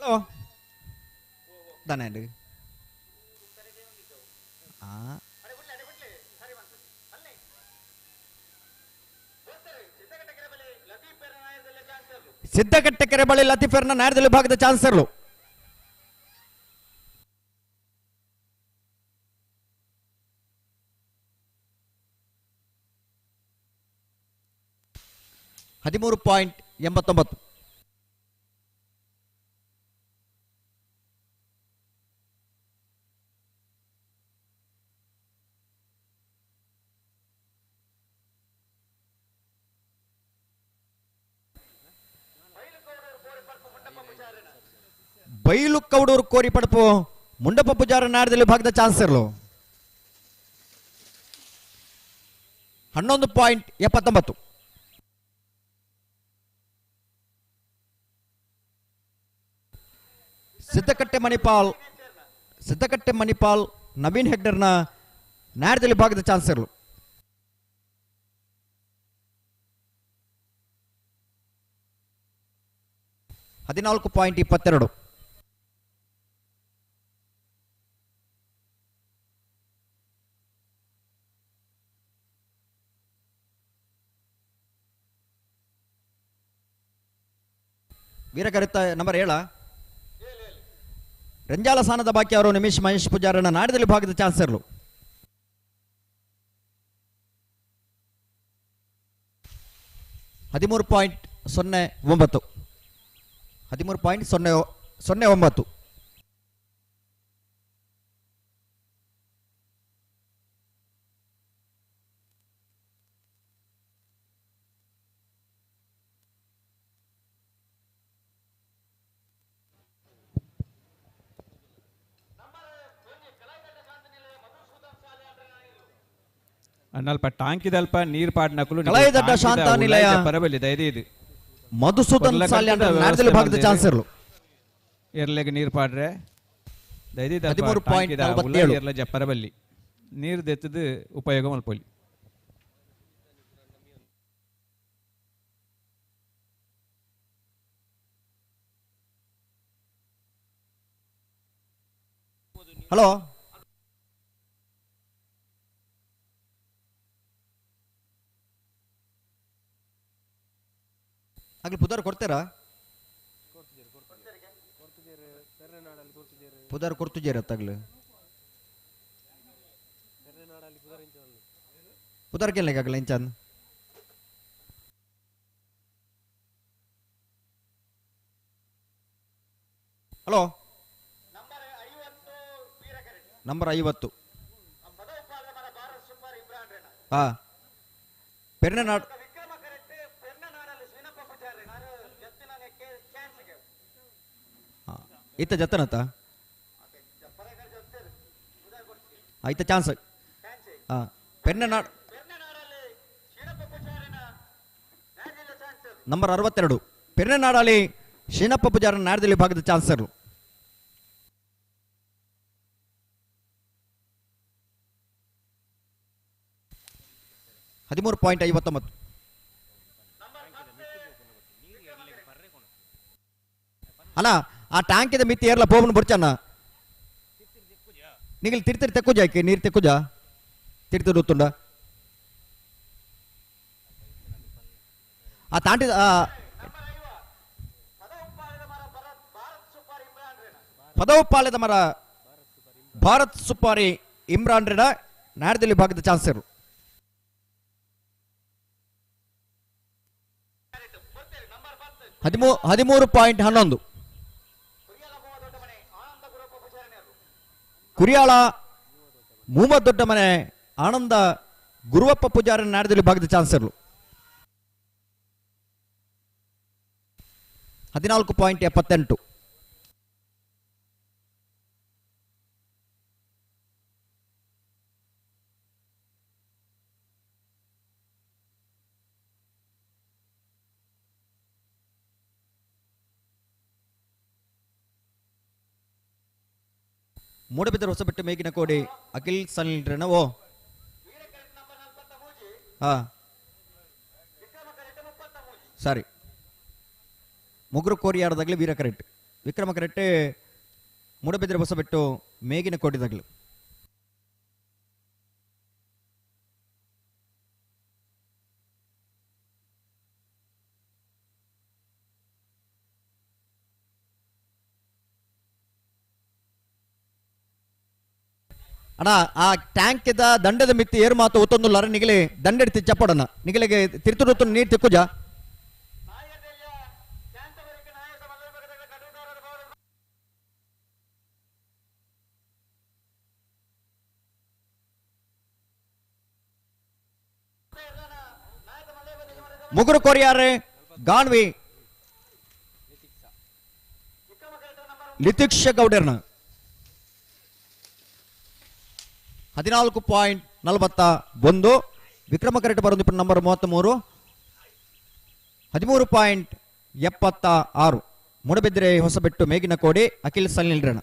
ಹಲೋ ದಾನೆ ಸಿದ್ದಕಟ್ಟೆ ಕೆರೆ ಬಳಿ ಲತೀಫರ್ನ ನಾಯರ್ದಲ್ಲಿ ಭಾಗದ ಚಾನ್ಸರ್ಲು 13.89. ಬೈಲು ಕೌಡೂರು ಕೋರಿ ಪಡಪು ಮುಂಡಪ್ಪ ಪೂಜಾರ ನಾಡದಲ್ಲಿ ಭಾಗದ ಚಾನ್ಸರ್ಲು 11.79. ಸಿದ್ದಕಟ್ಟೆ ಮಣಿಪಾಲ್ ನವೀನ್ ಹೆಗ್ಡರ್ನ ನಾಡದಲ್ಲಿ ಭಾಗದ ಚಾನ್ಸರ್ಲು 14.22. ವೀರಕರಿತ ನಂಬರ್ 7 ರಂಜಾಲ ಸಾನದ ಬಾಕಿ ಅವರು ನಿಮಿಷ್ ಮಹೇಶ್ ಪೂಜಾರನ ನಾಡದಲ್ಲಿ ಭಾಗದ ಚಾನ್ಸರ್ಲು 13.09. 13.09. ಅಲ್ಪ ಟಾಂಕಿದಲ್ಪ ನೀರು ಪಾಡ್ನಕುಲು ಕಲಾಯಿದಡ್ಡ ಶಾಂತ ನಿಲಯ ಪರಬಲಿ ದಯದೀದು ಮಧುಸೂದನ್ ಸಾಲ್ಯಾನ್ ನಾಡದಲ್ಲಿ ಭಾಗದ ಚಾನ್ಸರ್ಲು ಎರ್ಲೆಗ್ ನೀರು ಪಾಡ್ರೆ ದಯದೀದು 13.47 ಎರ್ಲ ಜಪ್ಪರಬಲ್ಲಿ ನೀರು ದೆತ್ತದು ಉಪಯೋಗ ಮಲ್ಪೊಲಿ. ಹಲೋ ಆಗ್ಲಿ ಪುದಾರ್ ಕೊಡ್ತೀರಾ? ಪುದಾರ್ ಕೊಡ್ತಿದ್ದೀರ ತಗ್ಲು ಪುದಾರ್ ಕೇಳಲಿಕ್ಕಾಗಲ್ಲ ಇಂಚಂದ್. Hello number 50. ಹಾ ಪೆರ್ನನಾಡ್ ಇತ್ತ ಜತ್ತನತ್ತ ಆಯ್ತ ಚಾನ್ಸ್. ಹಾ ಪೆರ್ನನಾಡ್ ನಂಬರ್ 62 ಪೆರ್ನನಾಡಲ್ಲಿ ಶೀನಪ್ಪ ಪೂಜಾರ ನಾಡದಲ್ಲಿ ಭಾಗದ ಚಾನ್ಸರ್ 13.59. ಅಲ್ಲ ಆ ಟ್ಯಾಂಕಿದ ಮಿತಿ ಏರ್ಲ ಪೋಬನ್ ಬುರ್ಚಣ್ಣ ನಿಗಲ್ ತಿರ್ತಿರ್ ತೆಕ್ಕುಜ ಆಯ್ಕೆ ನೀರು ತೆಕ್ಕುಜ ತಿರ್ತಿರ್ ಗೊತ್ತುಂಡ ಆ ತಾಂಟಿ ಪದವು ಪಾಳ್ಯದ ಮರ ಭಾರತ್ ಸುಪಾರಿ ಇಮ್ರಾನ್ ರೆಡ ನಾಡದಲ್ಲಿ ಭಾಗದ ಚಾನ್ಸರ್ 13.11. ಕುರಿಯಾಳ ಮೂಮ ದೊಡ್ಡಮನೆ ಆನಂದ ಗುರುವಪ್ಪ ಪೂಜಾರಿ ನಾಡದಲ್ಲಿ ಭಾಗದ ಚಾನ್ಸರ್ಲು 14.78. ಮೂಡಬಿದ್ದರೆ ಹೊಸಬೆಟ್ಟು ಮೇಗಿನ ಕೋಡಿ ಅಖಿಲ್ ಸನ್ರನವೋ ಹಾ ಸರಿ ಮುಗುರು ಕೋರಿ ಆಡದಾಗಲಿ ವೀರ ಕರೆಕ್ಟ್. ವಿಕ್ರಮ ಕರೆಟ್ಟೆ ಮೂಡಬಿದ್ರೆ ಹೊಸಬೆಟ್ಟು ಮೇಗಿನ ಕೋಟಿದಾಗಲು. ಅಣ್ಣ ಆ ಟ್ಯಾಂಕಿದ ದಂಡದ ಮಿತ್ತಿ ಏರು ಮಾತು ಒತ್ತೊಂದು ಲರ ನಿಗಲಿ ದಂಡೆಡ್ತಿ ಚಪ್ಪಡನ ನಿಗಲಿಗೆ ತಿರುತು ನೀರು ತಿಕ್ಕುಜ. ಮುಗುರು ಕೊರಿಯಾರೆ ಗಾನ್ವಿ ಲಿತಿಕ್ಷ ಗೌಡರ್ನ 14.41. ವಿಕ್ರಮ ಕರೆಕ್ಟ್ ಬರೋದು ನಂಬರ್ 33 13.76. ಮೂಡಬಿದ್ರೆ ಹೊಸಬೆಟ್ಟು ಮೇಗಿನಕೋಡಿ ಅಖಿಲ್ ಸಲ್ನಿಲ್ರಣ.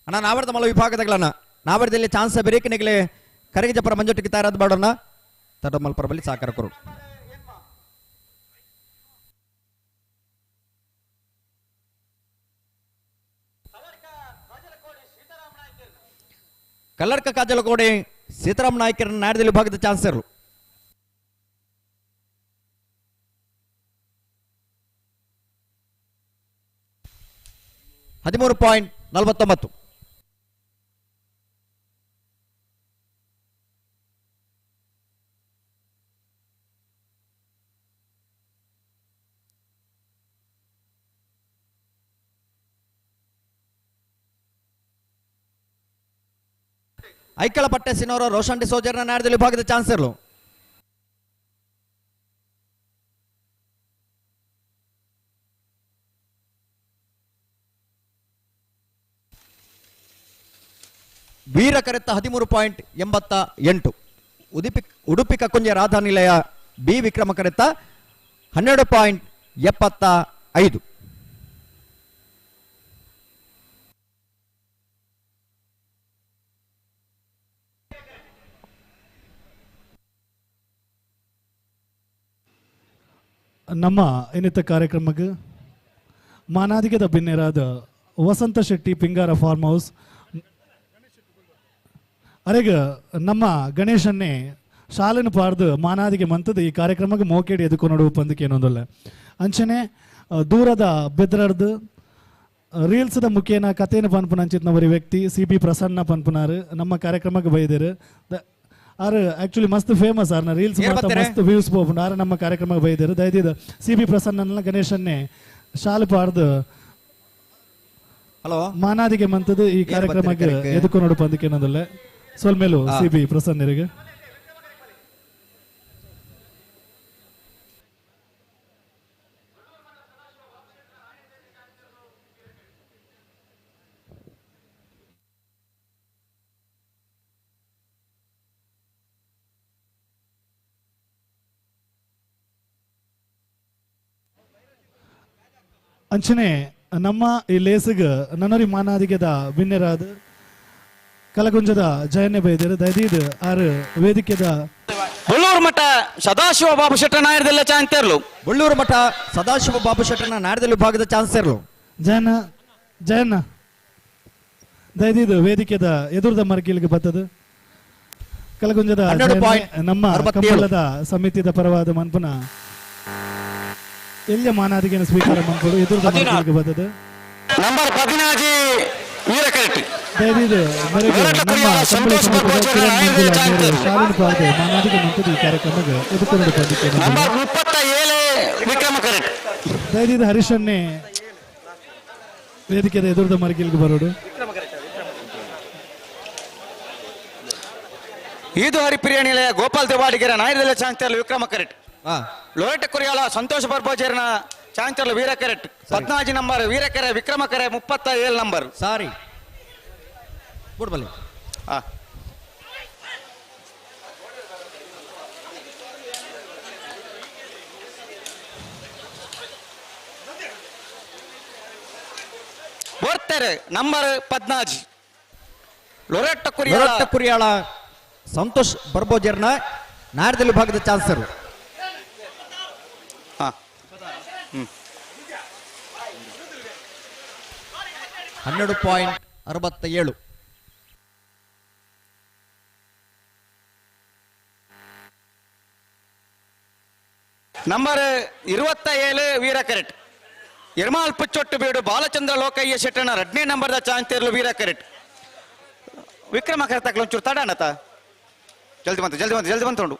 ಅಣ್ಣ ನಾವರ್ದ ಮಲ ವಿಭಾಗದಗಳನ್ನ ನಾವರ್ದಲ್ಲಿ ಚಾನ್ಸ್ ಬೇರೇಕಿನಗಲೇ ಕರಗಿಜಪರ ಮಂಜೊಟ್ಟಿಗೆ ತಯಾರಾದ ಬಾಡೋಣ ತಡಮಲ್ಪರ ಬಳಿ ಸಾಕಾರ ಕೊರು. ಕಲ್ಲರ್ಕ ಕಾಜಲಕೋಡೆ ಸೀತಾರಾಮ್ ನಾಯ್ಕರ ನಾಡದಲ್ಲಿ ವಿಭಾಗದ ಚಾನ್ಸರ್. 13.49. ಐಕಳ ಪಟ್ಟೆ ಸಿನೋರ ರೋಷನ್ ಡಿಸೋಜರ್ನ ನಾಡದಲ್ಲಿ ವಿಭಾಗದ ಚಾನ್ಸರ್ಲು. ವೀರ ಕರೆತ 13.88. ಉಡುಪಿ ಕಕ್ಕುಂಜ ರಾಧಾ ನಿಲಯ ಬಿ ವಿಕ್ರಮ ಕರೆತ 12.75. ನಮ್ಮ ಇನ್ನಿತ ಕಾರ್ಯಕ್ರಮಕ್ಕೆ ಮಾನಾದಿಗದ ಬಿನ್ನೆರಾದ ವಸಂತ ಶೆಟ್ಟಿ ಪಿಂಗಾರ ಫಾರ್ಮ್ ಹೌಸ್ ಅರೆಗ ನಮ್ಮ ಗಣೇಶನ್ನೇ ಶಾಲೆನ ಪಾರ್ದು ಮಾನಾದಿಗೆ ಮಂತದ ಈ ಕಾರ್ಯಕ್ರಮಕ್ಕೆ ಮೋಕೇಡಿ ಎದುಕು ನೋಡುವ ಪಂದಕ್ಕೆ ಏನೊಂದಲ್ಲ. ಅಂಚನೆ ದೂರದ ಬೆದ್ರರ್ದು ರೀಲ್ಸ್ದ ಮುಖೇನ ಕಥೆನ ಪನ್ಪುನಂಚಿತ್ನವರಿ ವ್ಯಕ್ತಿ ಸಿ ಬಿ ಪ್ರಸನ್ನ ಪನ್ಪುನಾರು ನಮ್ಮ ಕಾರ್ಯಕ್ರಮಕ್ಕೆ ಬೈದರು. ಆರ್ ಆಕ್ಚುಲಿ ಮಸ್ತ್ ಫೇಮಸ್ ಆರ್ನ ರೀಲ್ಸ್ ಮಸ್ತ್ ವ್ಯೂಸ್ ಪೋಪುಂಡು. ಆರ್ ನಮ್ಮ ಕಾರ್ಯಕ್ರಮಕ್ಕೆ ಬೈದರು. ದಯದಿದ್ದು ಸಿ ಬಿ ಪ್ರಸನ್ನ ಗಣೇಶನ್ನೇ ಶಾಲೆ ಪಾರ್ದು ಹಲೋ ಮಾನಾದಿಗೆ ಮಂತದ್ದು ಈ ಕಾರ್ಯಕ್ರಮಕ್ಕೆ ಎದುಕು ನೋಡು ಪಂದಕ್ಕೆ ಏನೊಂದಲ್ಲ. ಸೊಲ್ಮೇಲು ಸಿ ಬಿ ಪ್ರಸನ್ನರಿಗೆ. ಅಂಚನೆ ನಮ್ಮ ಈ ಲೇಸಿಗೆ ನನರಿ ಮಾನಾದಿಗೆದ ಬಿನ್ನೆರಾದ ಕಲಗುಂಜದ ಜಯನ್ನೇ ಬೈದರು. ದಯದೀದ್ ಆರು ವೇದಿಕೆದ ಬಳ್ಳೂರು ಮಠ ಸದಾಶಿವ ಬಾಬು ಶೆಟ್ಟರ್ ನಾಯರದಲ್ಲ ಚಾನ್ಸರ್ಲು. ಬಳ್ಳೂರು ಮಠ ಸದಾಶಿವ ಬಾಬು ಶೆಟ್ಟರ್ನ ನಾಯರದಲ್ಲಿ ವಿಭಾಗದ ಚಾನ್ಸರ್ಲು. ಜಯನ್ನ ಜಯನ್ನ ದಯದೀದ್ ವೇದಿಕೆದ ಎದುರದ ಮರ್ಗಿಲ್ಗೆ ಬರ್ತದೆ ಕಲಗುಂಜದ ನಮ್ಮ ಕಂಬಳದ ಸಮಿತಿದ ಪರವಾದ ಮನ್ಪುನ ಎಲ್ಲ ಮಾನಾದಿಗೆನ ಸ್ವೀಕಾರ ಮಾಡ್ಕೊಂಡು ಎದುರದ ಮರ್ಗಿಲ್ಗೆ ಬರ್ತದೆ. ನಂಬರ್ 14 ವೀರಕರೆಟ್ಟಿ. ದಯವಿಟ್ಟು ನಮ್ಮ ಕಂಬಳ ಸಮಿತಿಯ ಕಿರಣ್ ಮಂಜುಳಾ ಮೇರು ಶಾಲಿನ ಪಾರ್ದು ಮಾನಾದಿಗೆ ಮಂತದ ಈ ಕಾರ್ಯಕ್ರಮಕ್ಕೆ ಎದುರುಕೊಂಡು ಬಂದಿದ್ದೇನೆ. ನಂಬರ್ 37 ವಿಕ್ರಮ ಕರೆಟ್ಟಿ. ದಯವಿಟ್ಟು ಹರೀಶನ್ನೇ ವೇದಿಕೆದ ಎದುರದ ಮರ್ಗಿಲ್ಗೆ ಬರೋಡು. ಇದು ಹರಿಪ್ರಿಯ ನಿಲಯ ಗೋಪಾಲ್ ದೇವಾಡಿಗೆರ ನಾಯರದಲ್ಲ ಚಾಂಚರ್ಲ ವಿಕ್ರಮ ಕರೆಟ್. ಲೋರೆಟ ಕುರಿಯಾಳ ಸಂತೋಷ ಬರ್ಬೋಜರ್ನ ಚಾಂಚರ್ಲ ವೀರ ಕರೆಟ್. 14 ನಂಬರ್ ವೀರಕರೆ ವಿಕ್ರಮ ಕರೆ 37 ನಂಬರ್. ಸಾರಿ ಗುಡ್ ಬಲ್ಲಿ. ಬರ್ತಾರೆ ನಂಬರ್ 14 ಲೊರೆಟ್ಟ ಕುರಿಯಾಳ. ಲೊರೆಟ್ಟ ಕುರಿಯಾಳ ಸಂತೋಷ್ ಬರ್ಬೋಜರ್ನ ನಾಡ್ದಲ್ಲಿ ವಿಭಾಗದ ಚಾನ್ಸರ್. ಹಾ. 12.67. ನಂಬರ್ 27 ವೀರ ಕರೆಟ್ ಎರ್ಮಾಲ್ ಪುಚ್ಚೊಟ್ಟು ಬೀಡು ಬಾಲಚಂದ್ರ ಲೋಕಯ್ಯ ಶೆಟ್ಟನ 2ನೇ ನಂಬರ್ದ ಚಾಂತೇರ್ಲು ವೀರ ಕರೆಟ್ ವಿಕ್ರಮ ಕರೆತಾಕ್ಲ ಒಂಚೂರು ತಡ ಅಣ್ಣತ ಜಲ್ದಿ ಬಂತು ಜಲ್ದಿ ಬಂತು ಜಲ್ದಿ ಬಂತುಂಡು.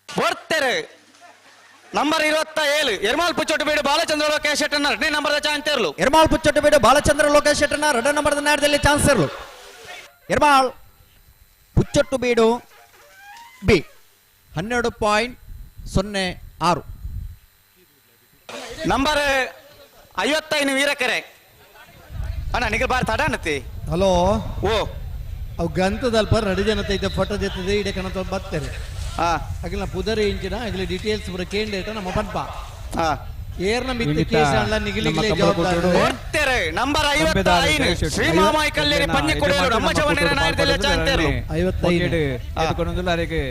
ಬರ್ತಾರೆ ನಂಬರ್ 27 ಎರ್ಮಾಲ್ ಪುಚ್ಚೊಟ್ಟು ಬೀಡು ಬಾಲಚಂದ್ರ ಲೋಕೇಶ್ ಶೆಟ್ಟನ 2ನೇ ನಂಬರ್ದ ಚಾನ್ಸರ್ಲು. ಎರ್ಮಾಲ್ ಪುಚ್ಚೊಟ್ಟು ಬೀಡು ಬಾಲಚಂದ್ರ ಲೋಕೇಶ್ ಶೆಟ್ಟನ 2ನೇ ನಂಬರ್ದ ನಾಡದಲ್ಲಿ ಚಾನ್ಸರ್ಲು. ಎರ್ಮಾಲ್ ಪುಚ್ಚೊಟ್ಟು ಬೀಡು ಬಿ 12.06. ನಂಬರ್ 55 ವೀರಕೆರೆ ಅಣ್ಣ ನಿಗಲ್ ಬಾರ್ ತಡ ಅನ್ನತ್ತಿ. ಹಲೋ ಓ ಅವು ಗಂತದಲ್ಪ ರೆಡಿ ಜನ ಐತೆ ಫೋಟೋ ಜೊತೆ ಇಡೇ ಕಣ ಬರ್ತಾರೆ. ಅಗಲ ಪುದರಿ ಇಂಚಿನ ಅಗಲ ಡೀಟೇಲ್ಸ್ ಪೂರ ಕೇಂದ್ರ ನಮ್ಮ ಪನ್ಪ ಏರ್ನ ಮಿತ್ತ ಕೇಸ್ ಅಲ್ಲ ನಿಗಲಿಗಲೇ ಜವಾಬ್ದಾರಿ. ಬರ್ತಾರೆ ನಂಬರ್ 55 ಶ್ರೀ ಮಾಮಾಯಿ ಕಲ್ಲೇರಿ ಪನ್ನಿ ಕೊಡೆಯಲು ನಮ್ಮ ಚವನೇರ ನಾಯರ್ದೆಲ್ಲ ಚಾಂತೇರ್ಲು. 55 ಎದುಕೊಂಡುಲ್ಲ ಅರೆಗೆ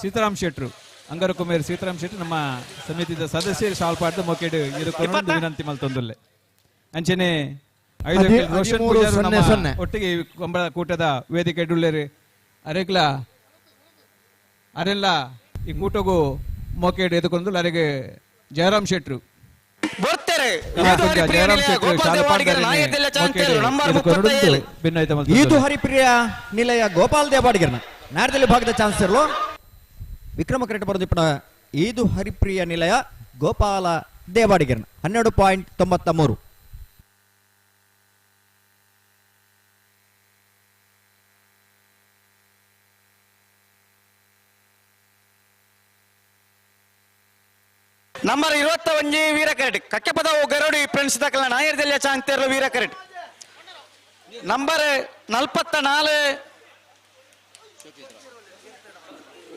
ಸೀತಾರಾಮ್ ಶೆಟ್ರು ಅಂಗರಕುಮೇರ್ ಸೀತಾರಾಮ್ ಶೆಟ್ರು ನಮ್ಮ ಸಮಿತಿದ ಸದಸ್ಯರು ಶಾಲ್ಪಾಡ್ದು ಮೊಕೆಡ್ ಎದುಕೊಂಡು ವಿನಂತಿ ಮಲ್ತೊಂದುಲ್ಲೆ. ಅಂಚನೆ 5 ರೋಷನ್ ಪೂಜಾರು ನಮ್ಮ ಒಟ್ಟಿಗೆ ಕಂಬಳ ಕೂಟದ ವೇದಿಕೆ ಡುಲ್ಲೇರಿ ಅರೆಗ್ಲ ಅರೆಲ್ಲ ಈ ಕೂಟಗೂ ಮೊಕೆಡ್ ಎದುಕೊಂಡು ಅರೆಗೆ ಜಯರಾಮ್ ಶೆಟ್ರು ಬರ್ತಾರೆ. ಜಯರಾಮ್ ಶೆಟ್ರು ಈದು ಹರಿಪ್ರಿಯ ನಿಲಯ ಗೋಪಾಲ್ ದೇವಾಡಿಗರ್ನ ನಾಡದಲ್ಲಿ ಭಾಗದ ಚಾನ್ಸರ್ಲು ವಿಕ್ರಮ ಕರೆಟ್ ಬರೋದಿಪ್ಪಣ ಈದು ಹರಿಪ್ರಿಯ ನಿಲಯ ಗೋಪಾಲ ದೇವಾಡಿಗರ್ನ 12.93. ನಂಬರ್ 21 ವೀರ ಕರೆಟ್ ಕಕ್ಕೆಪದವು ಗರುಡಿ ಫ್ರೆಂಡ್ಸ್ ದಾಖಲ ನಾಯರ್ದೆಲ್ಲ ಚಾಂತೇರ್ಲು ವೀರ ಕರೆಟ್. ನಂಬರ್ 44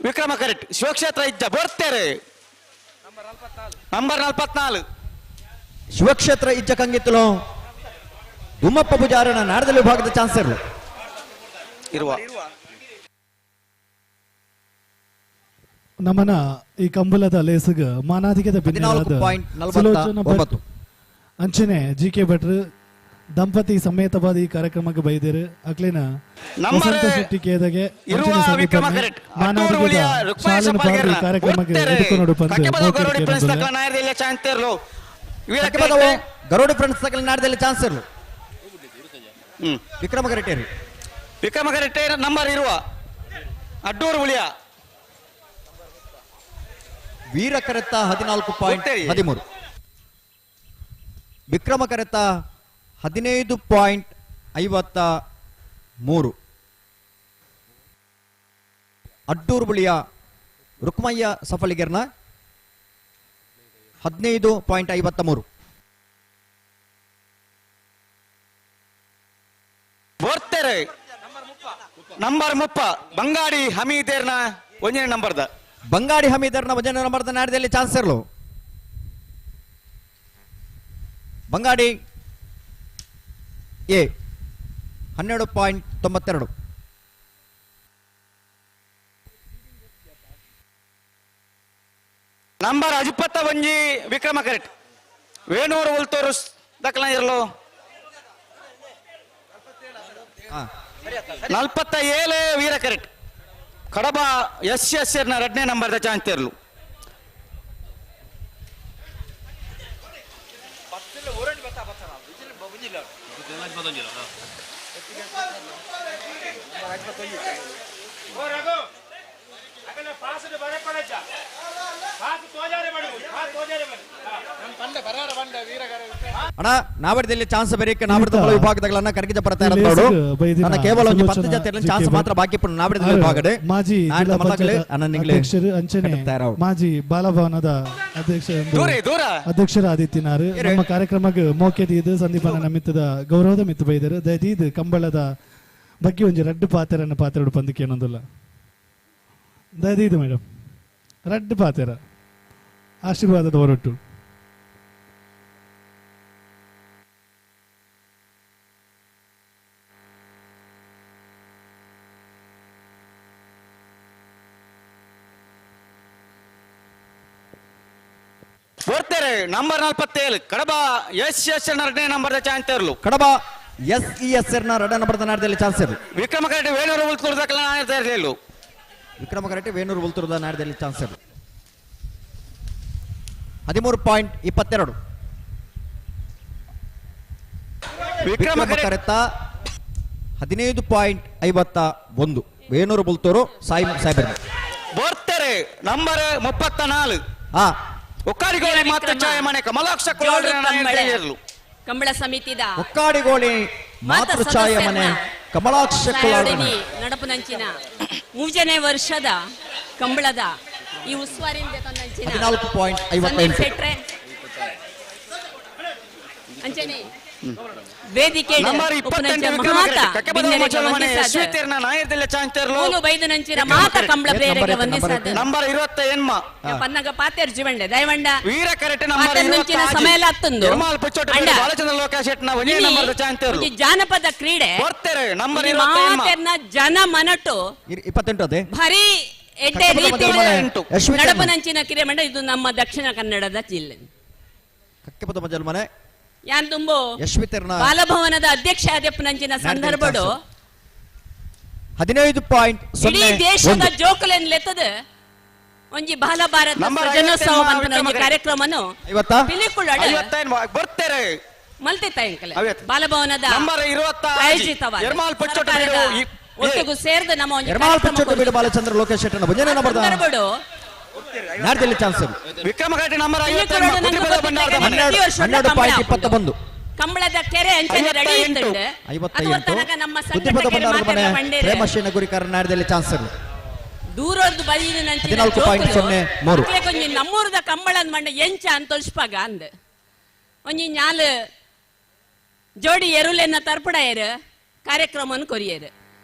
ವಿಕ್ರಮ ಕರೆಟ್ ಶಿವಕ್ಷೇತ್ರ ಇಜ್ಜ ಬರ್ತಾರೆ. ನಂಬರ್ 44 ಶಿವಕ್ಷೇತ್ರ ಇಜ್ಜ ಕಂಗಿತ್ತಲು ಗುಮ್ಮಪ್ಪ ಪೂಜಾರನ ನಾಡದಲ್ಲಿ ವಿಭಾಗದ ಚಾನ್ಸರ್ಲು ಇರುವ ನಮನ ಈ ಕಂಬಳದ ಲೇಸುಗ ಮಾನಾಧಿಕದ 14.49. ಅಂಚನೆ ಜಿ ಕೆ ಭಟ್ರು ದಂಪತಿ ಸಮೇತವಾದ ಈ ಕಾರ್ಯಕ್ರಮಕ್ಕೆ ಬೈದಿರು ಅಕ್ಲಿನ ವಸಂತ ಶೆಟ್ಟಿ ಕೇದಗೆ ಮಾನಾಧಿಕದ ಕಾರ್ಯಕ್ರಮಕ್ಕೆ ಎದುಕೊಂಡು ಬಂದು ಗರುಡ ಫ್ರೆಂಡ್ಸ್ ನಾಡದಲ್ಲಿ ಚಾನ್ಸರ್ಲು ವಿಕ್ರಮ ಕರೆಟೇರಿ ವಿಕ್ರಮ ಕರೆಟೇರಿ ನಂಬರ್ ಇರುವ ಅಡ್ಡೂರು ಉಳಿಯ ವೀರ ಕರೆತ 14.13 ವಿಕ್ರಮ ಕರೆತ 15.53 ಅಡ್ಡೂರು ಬಳಿಯ ರುಕ್ಮಯ್ಯ ಸಫಲಿಗೆರ್ನ 15.53. ಬರ್ತಾರೆ ನಂಬರ್ 30 ಬಂಗಾಡಿ ಹಮೀದೇರ್ನ 1ನೇ ನಂಬರ್ದ ಬಂಗಾಡಿ ಹಮೀದರ್ನ 1ನೇ ನಂಬರ್ದ ನಾಡದಲ್ಲಿ ಚಾನ್ಸರ್ಲು ಬಂಗಾಡಿ ಎ 12.92. ನಂಬರ್ 21 ವಿಕ್ರಮ ಕರೆಟ್ ವೇಣೂರು ಉಲ್ತೋರು ದಕ್ಕಲ ಇರಲು 47 ವೀರ ಕರೆಟ್ ಕಡಬ ಎಸ್ ಎಸ್ ನ 2ನೇ ನಂಬರ್ದ ಚಾಂತೇರ್ಲು. ಅಣ್ಣ ನಾವಡದಲ್ಲಿ ಚಾನ್ಸ್ ಬೇರೆ ನಾವಡದ ವಿಭಾಗದಗಳನ್ನ ಕರಗಿದ ಬರ್ತಾ ಇರೋದು ನನ್ನ ಕೇವಲ ಒಂದು 10 ಜೊತೆ ಚಾನ್ಸ್ ಮಾತ್ರ ಬಾಕಿ ಪುಣ್ಣ ನಾವಡದ ವಿಭಾಗಡೆ ಮಾಜಿ ಜಿಲ್ಲಾ ಪಂಚಾಯತ್ ಅಧ್ಯಕ್ಷರು ಅಂಚನೆ ಮಾಜಿ ಬಾಲಭವನದ ಅಧ್ಯಕ್ಷ ಅಧ್ಯಕ್ಷರ ಆದಿತ್ಯನಾರು ನಮ್ಮ ಕಾರ್ಯಕ್ರಮಕ್ಕೆ ಮೋಕೆದೀದು ಸಂದೀಪನ ನಮಿತ್ತದ ಗೌರವದ ಮಿತ್ತು ಬೈದರು ದಯದೀದು ಕಂಬಳದ ಬಗ್ಗೆ ಒಂಜಿ ರಡ್ಡು ಪಾತೆರನ್ನು ಪಾತ್ರ ಪಂದಕ್ಕೆ ಏನೊಂದಿಲ್ಲ ದಯದೀದು ಮೇಡಮ್ ರಡ್ಡು ಪಾತೆರ ಆಶೀರ್ವಾದದ ಹೊರಟು. ಬರ್ತಾರೆ ನಂಬರ್ 47 ಕಡಬ ಎಸ್ ಎಸ್ ಎರಡನೇ ನಂಬರ್ ಚಾನ್ಸ್ ಇರಲು ಕಡಬ ಎಸ್ ಇ ಎಸ್ ಎರ್ ಎರಡನೇ ನಂಬರ್ ನಾಡದಲ್ಲಿ ಚಾನ್ಸ್ ಇರಲು ವಿಕ್ರಮ ಕರೆಕ್ಟ್ ವೇಣೂರು ಉಲ್ತೂರು ದಾಖಲೆ ವಿಕ್ರಮ ಕರೆಕ್ಟ್ ವೇಣೂರು ಉಲ್ತೂರದ ನಾಡದಲ್ಲಿ ಚಾನ್ಸ್ ಇರಲು 13.22 ವಿಕ್ರಮ ಕರೆತ 15.51 ವೇಣೂರು ಬುಲ್ತೂರು ಸಾಯಿ ಸಾಹೇಬರ್ ಬರ್ತಾರೆ ನಂಬರ್ 34 ಒಕ್ಕಾಡಿಗೋಳಿ ಮಾತೃ ಮನೆ ಕಮಲಾಕ್ಷ ಕಂಬಳ ಸಮಿತಿದ ಒಕ್ಕಾಡಿಗೋಳಿ ಮಾತೃ ಮನೆ ಕಮಲಾಕ್ಷ ನಡಪುನಂಚಿನ ಮೂಜನೇ ವರ್ಷದ ಕಂಬಳದ ಈ ಉಸ್ತುವಾರಿಯಿಂದ ತಂದಂಚಿನ 14.58 ಅಂಚನೆ ವೇದಿಕೆ ನಂಬರ್ 28 ವಿಕ್ರಮ ಬೈದನಂಚಿನ ಮಾತ ಕಂಬಳ ಪ್ರೇರಕ ವಂದಿಸಾದ ನಂಬರ್ 28 ಪನ್ನಗ ಪಾತೆರ್ ಜೀವಂಡೆ ದಯವಂಡ ವೀರ ಕರೆಕ್ಟ್ ನಂಬರ್ 28 ಸಮಯ ಅತ್ತಂದು ಬಾಲಚಂದ್ರ ಲೋಕಶೆಟ್ನ ಒಂದೇ ನಂಬರ್ ಚಾಂತೇರ್ಲು ಜಾನಪದ ಕ್ರೀಡೆ ಬರ್ತಾರೆ ನಂಬರ್ 28 ಮಾತೆರ್ನ ಜನ ಮನಟು 28 ಅದೇ ಭಾರಿ ಎಡ್ಡೆ ರೀತಿ ನಡಪನಂಚಿನ ಕಿರೆಮಂಡ ಇದು ನಮ್ಮ ದಕ್ಷಿಣ ಕನ್ನಡದ ಜಿಲ್ಲೆ ಕಕ್ಕೆಪದ ಮಜಲ್ಮನೆ ಯಾನ್ ತುಂಬು ಬಾಲಭವನದ ಅಧ್ಯಕ್ಷ ಆದ್ಯಪ್ಪನಂಚಿನ ಸಂದರ್ಭಡು 15.0 ಇಡೀ ದೇಶದ ಜೋಕುಲೆನ್ ಲೆತ್ತದ ಒಂಜಿ ಬಾಲ ಭಾರತ ಸೃಜನೋತ್ಸವ ಪನ್ಪುನ ಒಂಜಿ ಕಾರ್ಯಕ್ರಮನು ಪಿಲಿಕುಳಡ್ ಬರ್ತಾರೆ ಮಲ್ತಿತ್ತ ಎಂಕಲೆ ಬಾಲಭವನದ ನಂಬರ್ 26 ಆಯೋಜಿತವಾದ ಒಟ್ಟಿಗೂ ಸೇರ್ದು ನಮ್ಮ ಒಂಜಿ ಎರ್ಮಾಲ್ ಪುಚ್ಚೊಟ್ಟು ಬೀಡು ಬಾಲಚಂದ್ರ ಲೋಕೇಶ್ ಶೆಟ್ಟನ ಒಂಜನೇ ನಂಬರ್ ಸಂದರ್ಭಡು ನಾಡ್ದಲ್ಲಿ ಚಾನ್ಸ್ ವಿಕ್ರಮ ಘಾಟಿ ನಂಬರ್ 12.21 ಕಂಬಳದ ಕೆರೆ ಅಂಚನೆ ರೆಡಿ ಇತ್ತುಂಡು 58 ನಮ್ಮ ಬುದ್ಧಿಪದ ಬಂಡಾರದ ಮನೆ ಪ್ರೇಮಶೇನ ಗುರಿಕಾರ ನಾಡ್ದಲ್ಲಿ ಚಾನ್ಸ್ ದೂರದ್ದು ಬರೀನ ನಂಚಿನ 14.03 ಒಂಜಿ ನಮ್ಮೂರದ ಕಂಬಳನ್ ಮಂಡ ಎಂಚ ಅಂತ ತೋರಿಸ್ಪಾಗ ಅಂದ್ ಒಂಜಿ ನ್ಯಾಲ್ ಜೋಡಿ ಎರುಲೆನ್ನ ತರ್ಪಡಯರು ಕಾರ್ಯಕ್ರಮವನ್ನು ಕೊರಿಯರು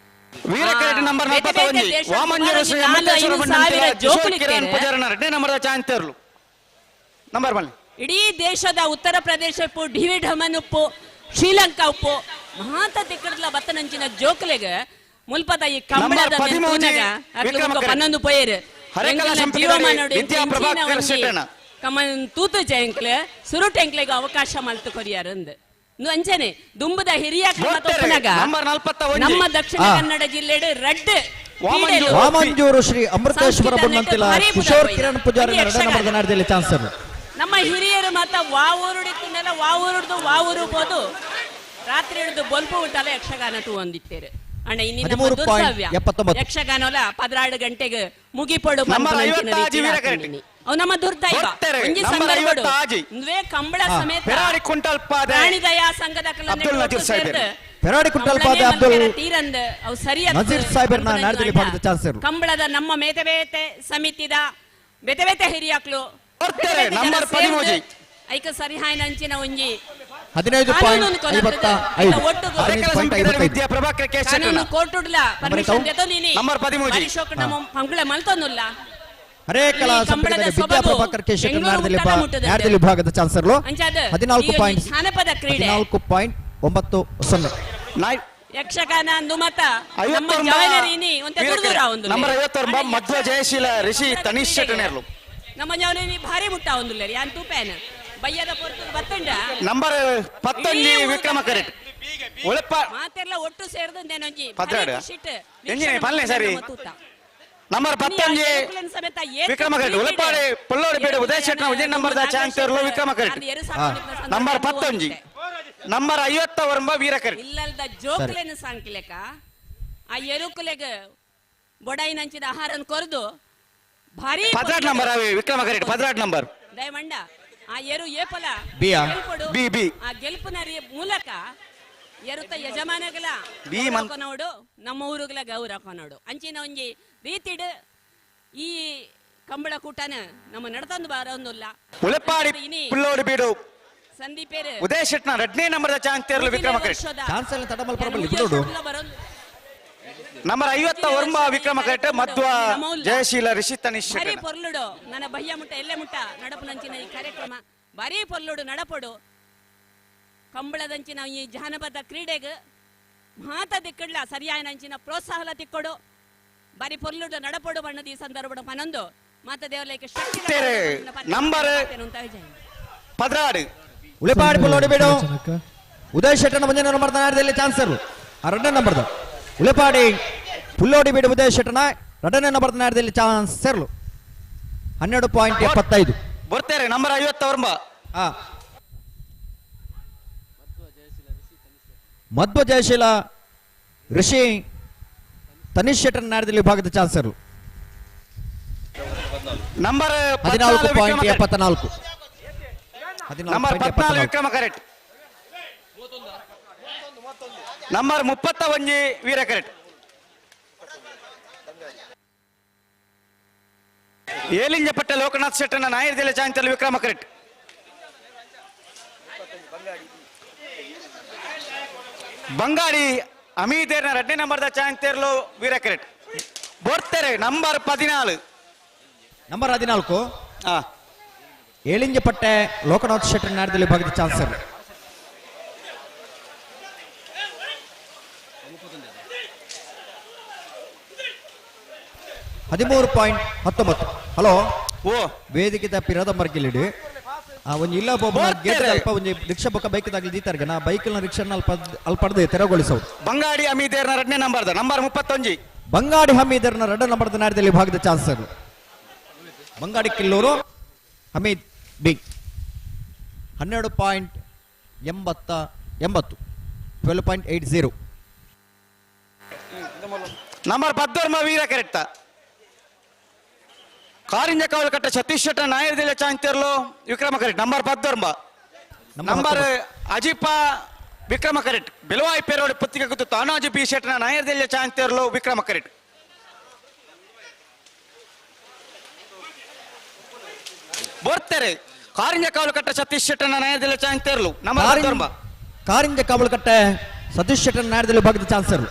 ವೀರ ಕರೆಕ್ಟ್ ನಂಬರ್ 41 ವಾಮಂಜೂರು ಶ್ರೀ ಅಮೃತೇಶ್ವರ ಬಂಡಾರ ಕಿಶೋರ್ ಕಿರಣ್ ಪೂಜಾರನ ಎರಡನೇ ನಂಬರ್ ಚಾನ್ಸ್ ಇರಲು ನಂಬರ್ ಬನ್ನಿ ಇಡೀ ದೇಶದ ಉತ್ತರ ಪ್ರದೇಶ ಉಪ್ಪು ಡಿವಿ ಢಮನ್ ಉಪ್ಪು ಶ್ರೀಲಂಕಾ ಉಪ್ಪು ಮಹಾಂತ ತಿಕ್ಕಡ್ಲ ಬತ್ತನಂಚಿನ ಜೋಕುಲೆಗ್ ಮುಲ್ಪದ ಈ ಕಂಬಳದ 11 ಪೋಯರು ಕಮನ್ ತೂತು ಜಯಂಕ್ಲೆ ಸುರುಟ್ ಎಂಕ್ಲೆಗ್ ಅವಕಾಶ ಮಲ್ತು ಕೊರಿಯಾರು ಅಂದ್ ಅಂಚನೆ ದುಂಬದ ಹಿರಿಯ ನಮ್ಮ ದಕ್ಷಿಣ ಕನ್ನಡ ಜಿಲ್ಲೆಡು ರಡ್ಡ್ ವಾಮಂಜೂರು ಶ್ರೀ ಅಮೃತೇಶ್ವರ ಬೊನ್ನಂತಿಲ ಕಿಶೋರ್ ಕಿರಣ್ ಪೂಜಾರಿ ಎರಡನೇ ನಂಬರ್ ನಾಡದಲ್ಲಿ ಚಾನ್ಸ್ ನಮ್ಮ ಹಿರಿಯರು ಮಾತ ವಾವೂರುಡಿತ್ತುಂಡಲ ವಾವೂರುಡ್ದು ವಾವೂರು ಬೋದು ರಾತ್ರಿ ಹಿಡಿದು ಬೊಲ್ಪು ಊಟಲ ಯಕ್ಷಗಾನ ತೂ ಒಂದಿತ್ತೇರು ಅಣ್ಣ ಇನ್ನಿನ ದುರ್ಸವ್ಯ ಯಕ್ಷಗಾನಲ 16 ಗಂಟೆಗೆ ಮುಗಿಪೊಡು ಅವು ನಮ್ಮ ದುರ್ದೈವ ಒಂಜಿ ಸಂದರ್ಭಡು ಕಂಬಳ ಸಮೇತ ಪ್ರಾಣಿ ದಯಾ ಸಂಘದ ಪೆರಾಡಿ ಕುಂಟಲ್ಪಾದ ಅಬ್ದುಲ್ ತೀರಂದ್ ಅವು ಸರಿಯಾದ ನಜೀರ್ ಸಾಹೇಬರ್ನ ನಾಡದಲ್ಲಿ ಭಾಗದ ಚಾನ್ಸ್ ಕಂಬಳದ ನಮ್ಮ ಮೇತೆ ಬೇತೆ ಸಮಿತಿದ ಬೇತೆ ಬೇತೆ ಹಿರಿಯಾಕ್ಲು ನಂಬರ್ 13 ಐಕ ಸರಿಹಾಯನ ಅಂಚಿನ ಒಂಜಿ 15.55 ವಿದ್ಯಾ ಪ್ರಭಾಕರ್ ಕೆ ಕಾನೂನು ಕೋರ್ಟುಡ್ಲ ಪರ್ಮಿಷನ್ ದೆತೊಂದಿನಿ ನಂಬರ್ 13 ಕಂಬಳ ಮಲ್ತೊಂದುಲ್ಲ ಹರೇ ಕಲಾ ಸಂಪ್ರದಾಯ ವಿದ್ಯಾ ಪ್ರಭಾಕರ್ ಕೆ ಶೆಟ್ಟರ್ ನಾಡದಲ್ಲಿ ವಿಭಾಗದ ಚಾನ್ಸರ್ಲು 14.90 ಯಕ್ಷಗಾನ ಅಂದು ಮತ ನಮ್ಮ ಜವನರಿನಿ ಒಂತೆ ದುರ್ದುರ ಒಂದು ನಂಬರ್ 59 ಮಧ್ವ ಜಯಶೀಲ ಋಷಿ ತನೀಶ್ ಶೆಟ್ಟರ್ಲು ನಮ್ಮ ಜವನರಿನಿ ಭಾರಿ ಮುಟ್ಟ ಒಂದುಲ್ಲೇರಿ ಯಾನ್ ತೂಪೇನ ಬಯ್ಯದ ಪೊರ್ತು ಬತ್ತಂಡ ನಂಬರ್ 19 ವಿಕ್ರಮ ಕರೆಕ್ಟ್ ಒಳಪ್ಪ ಮಾತೆಲ್ಲ ಒಟ್ಟು ಸೇರ್ದು ನೇನೊಂಜಿ ಎಂಜಿನ ಪಲ್ಲೆ ಸರಿ ನಂಬರ್ 19 ವಿಕ್ರಮ ಕರೆಕ್ಟ್ ಉಳಪಾಡಿ ಪೊಲ್ಲೋಡಿ ಬೇಡ ಉದಯ ಶೆಟ್ಟನ ವಿಜಯ ನಂಬರ್ the chance ಇರಲು ವಿಕ್ರಮ ಕರೆಕ್ಟ್ ನಂಬರ್ 19 ನಂಬರ್ 59 ವೀರ ಕರೆಕ್ಟ್ ಇಲ್ಲಲ್ದ ಜೋಕುಲೆನ ಸಾಂಕಿಲೆಕ ಆ ಎರುಕುಲೆಗ ಬೊಡೈನಂಚಿನ ಆಹಾರನ ಕೊರದು ಭಾರಿ 12 ನಂಬರ್ ಅವೆ ವಿಕ್ರಮ ಕರೆಕ್ಟ್ 12 ನಂಬರ್ ದಯಮಂಡ ಆ ಎರು ಏಪಲ ಬಿಯಾ? ಗೆಲ್ಪೊಡು. B, B. ಆ ಗೆಲ್ಪುನ ಮೂಲಕ ಎರುತ ಯಜಮಾನಗಳ ಬಿ ಮನ್- ಕೊನೋಡು ನಮ್ಮ ಊರುಗಳ ಗೌರವ ಕೊನೋಡು ಅಂಚಿನ ಒಂಜಿ ರೀತಿಡ್ ಈ ಕಂಬಳ ಕೂಟನ ನಮ್ಮ ನಡತಂದು ಬಾರೊಂದುಲ್ಲ ಉಳೆಪಾಡಿ ಇನಿ ಪುಲ್ಲೋಡು ಬೀಡು ಸಂದೀಪೇರು ಉದಯ ಶೆಟ್ನ 2ನೇ ನಂಬರ್ದ ಚಾನ್ಸ್ ತೇರ್ಲು ವಿಕ್ರಮ ಕರೆಕ್ಟ್ ಚಾನ್ಸ್ ಎಲ್ಲ ತಡಮಲ್ ಪರಬಲ್ಲಿ ಬಿಡೋಡು ನಂಬರ್ 59 ವಿಕ್ರಮ ಕರೆಕ್ಟ್ ಮಧ್ವ ಜಯಶೀಲ ರಿಷಿತ ಭಾರಿ ನಿಶ್ಚಿತ ಪೊರ್ಲುಡು ನನ್ನ ಬಯ್ಯ ಮುಟ್ಟ ಎಲ್ಲೆ ಮುಟ್ಟ ನಡಪುನಂಚಿನ ಈ ಕಾರ್ಯಕ್ರಮ ಭಾರಿ ಪೊರ್ಲುಡು ನಡಪೊಡು ಕಂಬಳದಂಚಿನ ಈ ಜಾನಪದ ಕ್ರೀಡೆಗ್ ಮಾತ ದಿಕ್ಕಡ್ಲ ಸರಿಯಾಯನಂಚಿನ ಪ್ರೋತ್ಸಾಹಲ ತಿಕ್ಕೊಡು ಬಾರಿ ಪೊರ್ಲುಡು ನಡಪೊಡು ಬಣ್ಣದ ಈ ಸಂದರ್ಭ ಪನೊಂದು ಮಾತ ದೇವಲಕ್ಕೆ ಶಕ್ತಿ ತೇರೆ ನಂಬರ್ 16 ಉಳೆಪಾಡಿ ಪುಲ್ಲೋಡಿ ಬೇಡು ಉದಯ್ ಶೆಟ್ಟನ ಒಂದನೇ ನಂಬರ್ ನಾಡದಲ್ಲಿ ಚಾನ್ಸರ್ ಆ 2ನೇ ನಂಬರ್ದ ಉಳೆಪಾಡಿ ಪುಲ್ಲೋಡಿ ಬೇಡು ಉದಯ್ ಶೆಟ್ಟನ 2ನೇ ನಂಬರ್ ನಾಡದಲ್ಲಿ ಚಾನ್ಸ್ ಸೇರ್ಲು 12.75 ಬರ್ತಾರೆ ನಂಬರ್ 59 ಆ ಮಧ್ವ ಜಯಶೀಲ ಋಷಿ ತನಿಷ್ ಶೆಟ್ಟನ ನಾಡದಲ್ಲಿ ವಿಭಾಗದ ಚಾನ್ಸರ್ number 14.74 number 14 Vikrama correct number 31 Veera correct Elinjapatta Lokanath ಶೆಟ್ಟನ ನಾಯರ್ದೆಲೆ ಚಾಂಚಲ್ ವಿಕ್ರಮ ಕರೆಕ್ಟ್ ಬಂಗಾಡಿ ಅಮೀದೇರ್ನ 2ನೇ ನಂಬರ್ದ ಚಾಂತೇರ್ಲು ವೀರ ಕರೆಕ್ಟ್ ಬೋರ್ತೆರೆ ನಂಬರ್ 14 ನಂಬರ್ 14 ಏಳಿಂಜಪಟ್ಟೆ ಲೋಕನಾಥ್ ಶೆಟ್ಟರ್ ನಾಡದಲ್ಲಿ ವಿಭಾಗದ ಚಾನ್ಸರ್ 13.19 ಹಲೋ ಓ ವೇದಿಕೆ ಪಿರದ ಮರ್ಗಿಲಿಡಿ ಆ ಒಂಜಿ ಇಲ್ಲ ಗೇಟ್ ಅಲ್ಪ ಒಂಜಿ ರಿಕ್ಷಾ ಬೊಕ್ಕ ಬೈಕ್ ದಾಗಲಿ ದೀತಾರ್ಗೆ ನಾ ಬೈಕ್ ರಿಕ್ಷಾ ಅಲ್ಪ ಅಲ್ಪಡ್ದು ತೆರವುಗೊಳಿಸವು ಬಂಗಾಡಿ ಅಮೀದೇರ್ನ 2ನೇ ನಂಬರ್ದ ನಂಬರ್ 31 ಬಂಗಾಡಿ ಹಮೀದರ್ನ 2 ನಂಬರ್ದ ನಾಡದಲ್ಲಿ ವಿಭಾಗದ ಚಾನ್ಸರ್ Bangadi Killur Hameed B 12.80 12.80 number 19 Veera correct Karinja Kavalakatta Satish ಶೆಟ್ಟ ನಾಯರ್ದಿಲ್ಲ ಚಾಂತೇರ್ಲು ವಿಕ್ರಮ ಕರೆಕ್ಟ್ ನಂಬರ್ 19 ನಂಬರ್ ಅಜಿಪ ವಿಕ್ರಮ ಕರೆಕ್ಟ್ ಬೆಲವಾಯಿ ಪೇರೋಡಿ ಪುತ್ತಿಗೆ ಗುತ್ತು ತಾನಾಜಿ ಬಿ ಶೆಟ್ಟನ ನಾಯರ್ದಿಲ್ಲ ಚಾಂತೇರ್ಲು ವಿಕ್ರಮ ಕರೆಕ್ಟ್ ಬೋರ್ತೆರೆ ಕಾರಿಂಜ ಕಾವಲಕಟ್ಟ ಸತೀಶ್ ಶೆಟ್ಟನ ನಾಯರ್ದಿಲ್ಲ ಚಾಂತೇರ್ಲು ನಂಬರ್ 19 ಕಾರಿಂಜ ಕಾವಲಕಟ್ಟೆ ಸತೀಶ್ ಶೆಟ್ಟನ ನಾಯರ್ದಿಲ್ಲ ವಿಭಾಗದ ಚಾನ್ಸರ್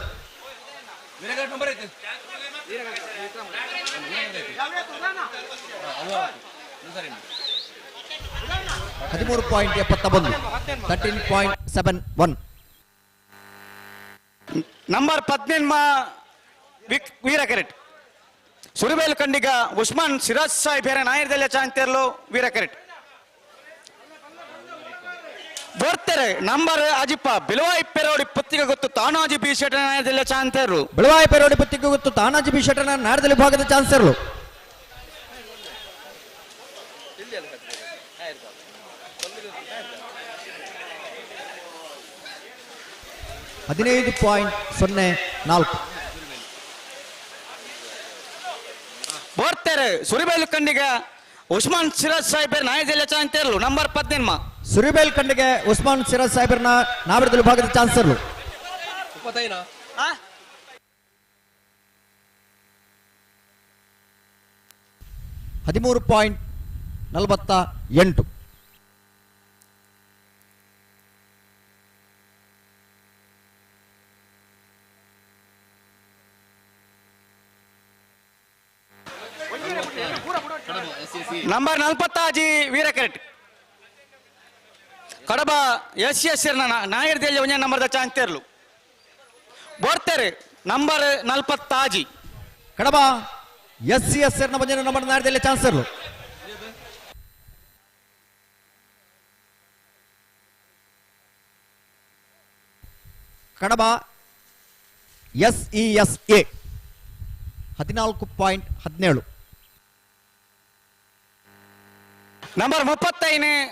13.71 13.71 ನಂಬರ್ 18 ವೀರ ಕರೆಕ್ಟ್ ಸುರಿಬೇಲ್ ಖಂಡಿಗ ಉಸ್ಮಾನ್ ಸಿರಾಜ್ ಸಾಹೇಬ್ ನಾಯರ್ದೆಲ್ಲ ಚಾಂತೇರ್ಲು ವೀರ ಕರೆಕ್ಟ್ ಬರ್ತಾರೆ ನಂಬರ್ ಅಜಿಪ್ಪ ಬಿಲವಾಯಿ ಪೆರೋಡಿ ಪುತ್ತಿಗೆ ಗೊತ್ತು ತಾನಾಜಿ ಬಿ ಶೆಟ್ಟನ ನಾಯರ್ದೆಲ್ಲ ಚಾಂತೇರ್ಲು ಬೆಳವಾಯಿ ಪೆರೋಡಿ ಪುತ್ತಿಗೆ ಗೊತ್ತು ತಾನಾಜಿ ಬಿ ಶೆಟ್ಟನ ನಾಡದಲ್ಲಿ ವಿಭಾಗದ ಚಾನ್ಸರ್ಲು 15.04 ಬರ್ತಾರೆ ಸುರಿಬೇಲ್ ಖಂಡಿಗ ಉಸ್ಮಾನ್ ಸಿರಾಜ್ ಸಾಹೇಬ್ ನಾಯರ್ದೆಲ್ಲ ಚಾಂತೇರ್ಲು ನಂಬರ್ 18 ಸುರಿಬೇಲ್ ಖಂಡಿಗೆ ಉಸ್ಮಾನ್ ಸಿರಾಜ್ ಸಾಹೇಬರ್ನ ನಾವರದಲ್ಲಿ ವಿಭಾಗದ ಚಾನ್ಸರ್ಲು 13.48 number 46 Veera correct Kadaba S S ನಾಯರ್ದೆಲ್ಲ ಒಂದೇ ನಂಬರ್ದ ಚಾಂತೇರ್ಲು ಬೋರ್ತೆರೆ number 46 Kadaba S C S ಒಂದೇ ನಂಬರ್ ನಾಯರ್ದೆಲ್ಲ ಚಾನ್ಸರ್ಲು Kadaba S E S A 14.17 number 35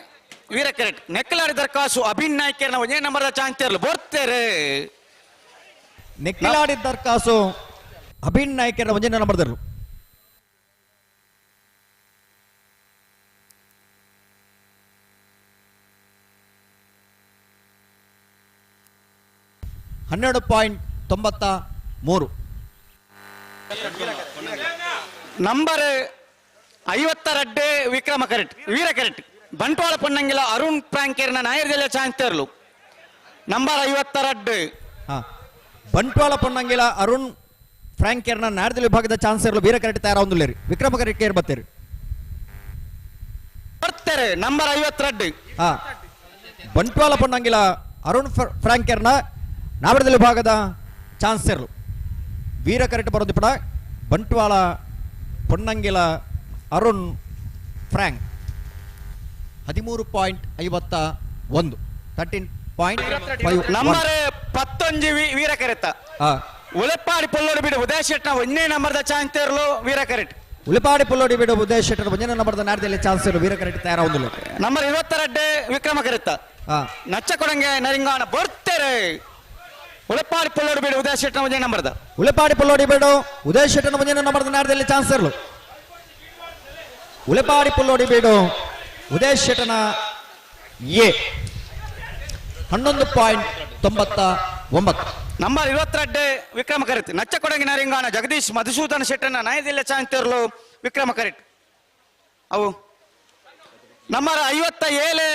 Veera correct Nekkaladi ದರ್ಖಾಸು ಅಭಿನ್ ನಾಯ್ಕರ್ನ ಒಂದೇ ನಂಬರ್ದ ಚಾಂತೇರ್ಲು ಬೋರ್ತೆರೆ ನೆಕ್ಕಿಲಾಡಿ ದರ್ಖಾಸು ಅಭಿನ್ ನಾಯ್ಕರ್ನ ಒಂದೇ ನಂಬರ್ದರು 12.93. ನಂಬರ್ 52 ವಿಕ್ರಮ ಕರೆಕ್ಟ್ ವೀರ ಕರೆಕ್ಟ್ ಬಂಟ್ವಾಳ ಪೊನ್ನಂಗಿಲ ಅರುಣ್ ಪ್ರಾಂಕೇರ್ನ ನಾಯರ್ದೆಲ್ಲ ಚಾನ್ಸರ್ಲು ನಂಬರ್ 52. ಬಂಟ್ವಾಳ ಪೊನ್ನಂಗಿಲ ಅರುಣ್ ಫ್ರಾಂಕೇರ್ನ ನಾಯರ್ದೆಲ್ಲ ವಿಭಾಗದ ಚಾನ್ಸರ್ಲು ವೀರ ಕರೆಕ್ಟ್ ತಯಾರಾವೊಂದುಲ್ಲೇರಿ ವಿಕ್ರಮ ಕರೆಕ್ಟ್ ಕೇರ್ ಬತ್ತೇರಿ ಬರ್ತಾರೆ ನಂಬರ್ 52. ಬಂಟ್ವಾಳ ಪೊನ್ನಂಗಿಲ ಅರುಣ್ ಫ್ರಾಂಕೇರ್ನ ನಾವರದಲ್ಲಿ ವಿಭಾಗದ ಚಾನ್ಸರ್ಲು ವೀರ ಕರೆಕ್ಟ್ ಬರೋದು ಪಡ ಬಂಟ್ವಾಳ ಪೊನ್ನಂಗಿಲ ಅರುಣ್ ಫ್ರಾಂಕ್ 13.51 13.5. ನಂಬರ್ 11 ವೀರ ಕರೆತ ಉಲೆಪ್ಪಾಡಿ ಪೊಲ್ಲೋಡಿ ಬಿಡು ಉದಯ ಶೆಟ್ನ ಒಂದೇ ನಂಬರ್ದ ಚಾನ್ಸರ್ಲು ವೀರ ಕರೆಕ್ಟ್. ಉಲೆಪಾಡಿ ಪೊಲ್ಲೋಡಿ ಬಿಡು ಉದಯ ಶೆಟ್ಟರ್ ಒಂದನೇ ನಂಬರ್ದ ನಾಡ್ದಲ್ಲಿ ಚಾನ್ಸರ್ಲು ವೀರ ಕರೆಕ್ಟ್ ತಯಾರಾವೊಂದಿಲ್ಲ. ನಂಬರ್ 22 ವಿಕ್ರಮ ಕರೆತ ನಚ್ಚ ಕೊಡಂಗೆ ನರಿಂಗಾಣ ಬರ್ತಾರೆ ಉಲೆಪಾಡಿ ಪೊಲ್ಲೋಡಿ ಬಿಡು ಉದಯ ಶೆಟ್ಟನ ಒಂದೇ ನಂಬರ್ದ ಉಲೆಪಾಡಿ ಪೊಲ್ಲೋಡಿ ಬಿಡು ಉದಯ ಶೆಟ್ಟನ ಒಂದನೇ ನಂಬರ್ದ ನಾಡ್ದಲ್ಲಿ ಚಾನ್ಸರ್ಲು ಉಲೆಪಾಡಿ ಪೊಲ್ಲೋಡಿ ಬಿಡು ಉದಯ ಶೆಟ್ಟನ ಎ 11.99. ನಂಬರ್ 22 ವಿಕ್ರಮ ಕರೆಕ್ಟ್ ನಚ್ಚ ಕೊಡಂಗಿ ನರಿಂಗಾಣ ಜಗದೀಶ್ ಮಧುಸೂದನ ಶೆಟ್ಟನ ನಾಯದಿಲ್ಲ ಚಾನ್ಸರ್ಲು ವಿಕ್ರಮ ಕರೆಕ್ಟ್. ಅವು ನಂಬರ್ 57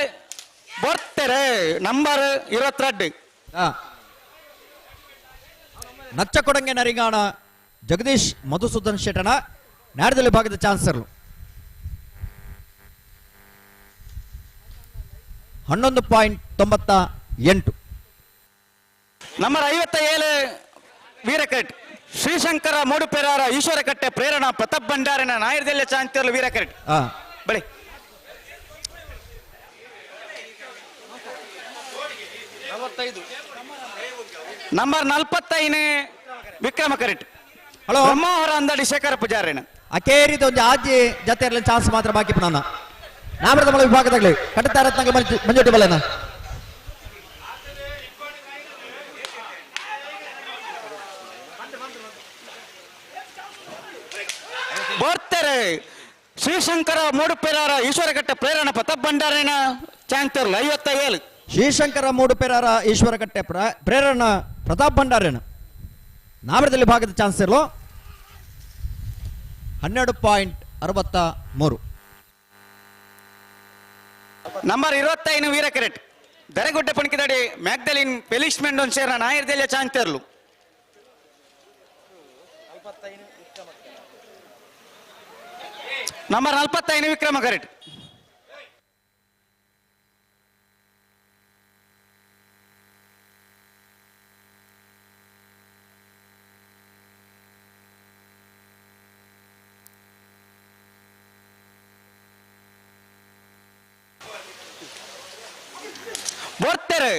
ಬರ್ತಾರೆ ನಂಬರ್ 22. ನಚ್ಚ ಕೊಡಂಗೆ ನರಿಂಗಾಣ ಜಗದೀಶ್ ಮಧುಸೂದನ್ ಶೆಟ್ಟನ ನಾಡದಲ್ಲಿ ಭಾಗದ ಚಾನ್ಸರ್ಲು 11.98. ನಂಬರ್ 57 ವೀರಕರೆಟ್ ಶ್ರೀಶಂಕರ ಮೂಡುಪೆರಾರ ಈಶ್ವರಕಟ್ಟೆ ಪ್ರೇರಣಾ ಪ್ರತಾಪ್ ಭಂಡಾರನ ನಾಯರ್ದೆಲ್ಲ ಚಾನ್ಸರ್ಲು ವೀರಕರೆಟ್ ಬಳಿ number 45 Vikrama correct. Hello Brahmavara Andadi Shekhara ಪೂಜಾರಿನ ಅಕೇರಿದ ಒಂದು ಆಜಿ ಜೊತೆ ಚಾನ್ಸ್ ಮಾತ್ರ ಬಾಕಿ ಪುನಃ ನಾಮರದ ಮಳ ವಿಭಾಗದಾಗಲಿ ಕಟ್ಟತಾರ ಮಂಜೋಟಿ ಬಲನ ಬರ್ತಾರೆ ಶ್ರೀಶಂಕರ ಮೂಡುಪೆರಾರ ಈಶ್ವರಕಟ್ಟೆ ಪ್ರೇರಣಾ ಪ್ರತಾಪ್ ಭಂಡಾರಿನ ಚಾನ್ಸರ್ಲು 57. ಶ್ರೀಶಂಕರ ಮೂಡುಪೆರಾರ ಈಶ್ವರಕಟ್ಟೆ ಪ್ರೇರಣಾ ಪ್ರತಾಪ್ ಭಂಡಾರಿನ ನಾಮರದಲ್ಲಿ ಭಾಗದ ಚಾನ್ಸರ್ಲು 12.63. Number 25 Veera correct Daragudde Panikidadi Magdalene Felix ಮೆಂಡೋನ್ ಸೇರ್ನ ನಾಯರ್ದೆಲ್ಲ ಚಾನ್ಸರ್ಲು ನಂಬರ್ 45 ವಿಕ್ರಮ ಕರೆಕ್ಟ್. ಬರ್ತಾರೆ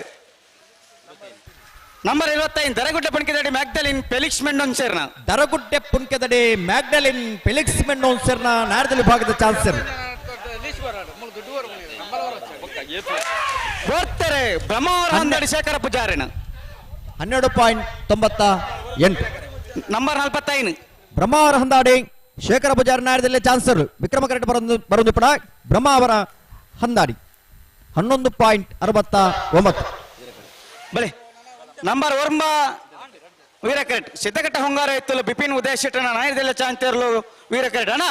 number 25 Daragudde Punkedadi Magdalene Felix ಮೆಂಡೋನ್ ಸೇರ್ನ ದರಗುಡ್ಡೆ ಪುಣ್ಕೆದಡಿ ಮ್ಯಾಗ್ದಲಿನ್ ಫೆಲಿಕ್ಸ್ ಮೆಂಡೋನ್ ಸೇರ್ನ ನಾಡದಲ್ಲಿ ವಿಭಾಗದ ಚಾನ್ಸರ್ ಬರ್ತಾರೆ ಬ್ರಹ್ಮಾವರ ಅಂದಡಿ ಶೇಖರ ಪೂಜಾರಿನ 12.98. ನಂಬರ್ 45 ಬ್ರಹ್ಮಾವರ ಹಂದಾಡಿ ಶೇಖರ ಪೂಜಾರಿ ನಾಡದಲ್ಲಿ ಚಾನ್ಸರ್ ವಿಕ್ರಮ ಕರೆಕ್ಟ್ ಬರೋದು ಪಡ ಬ್ರಹ್ಮಾವರ ಹಂದಾಡಿ 11.69. ಬಲೆ ನಂಬರ್ ಒರ್ಂಬ ವೀರ ಕರೆಕ್ಟ್ ಸಿದ್ದಘಟ್ಟ ಹೊಂಗಾರ ಎತ್ತಲು ಬಿಪಿನ್ ಉದಯ ಶೆಟ್ಟನ ನಾಯರ್ದೆಲ್ಲ ಚಾನ್ಸರ್ಲು ವೀರ ಕರೆಕ್ಟ್ ಅಣ್ಣ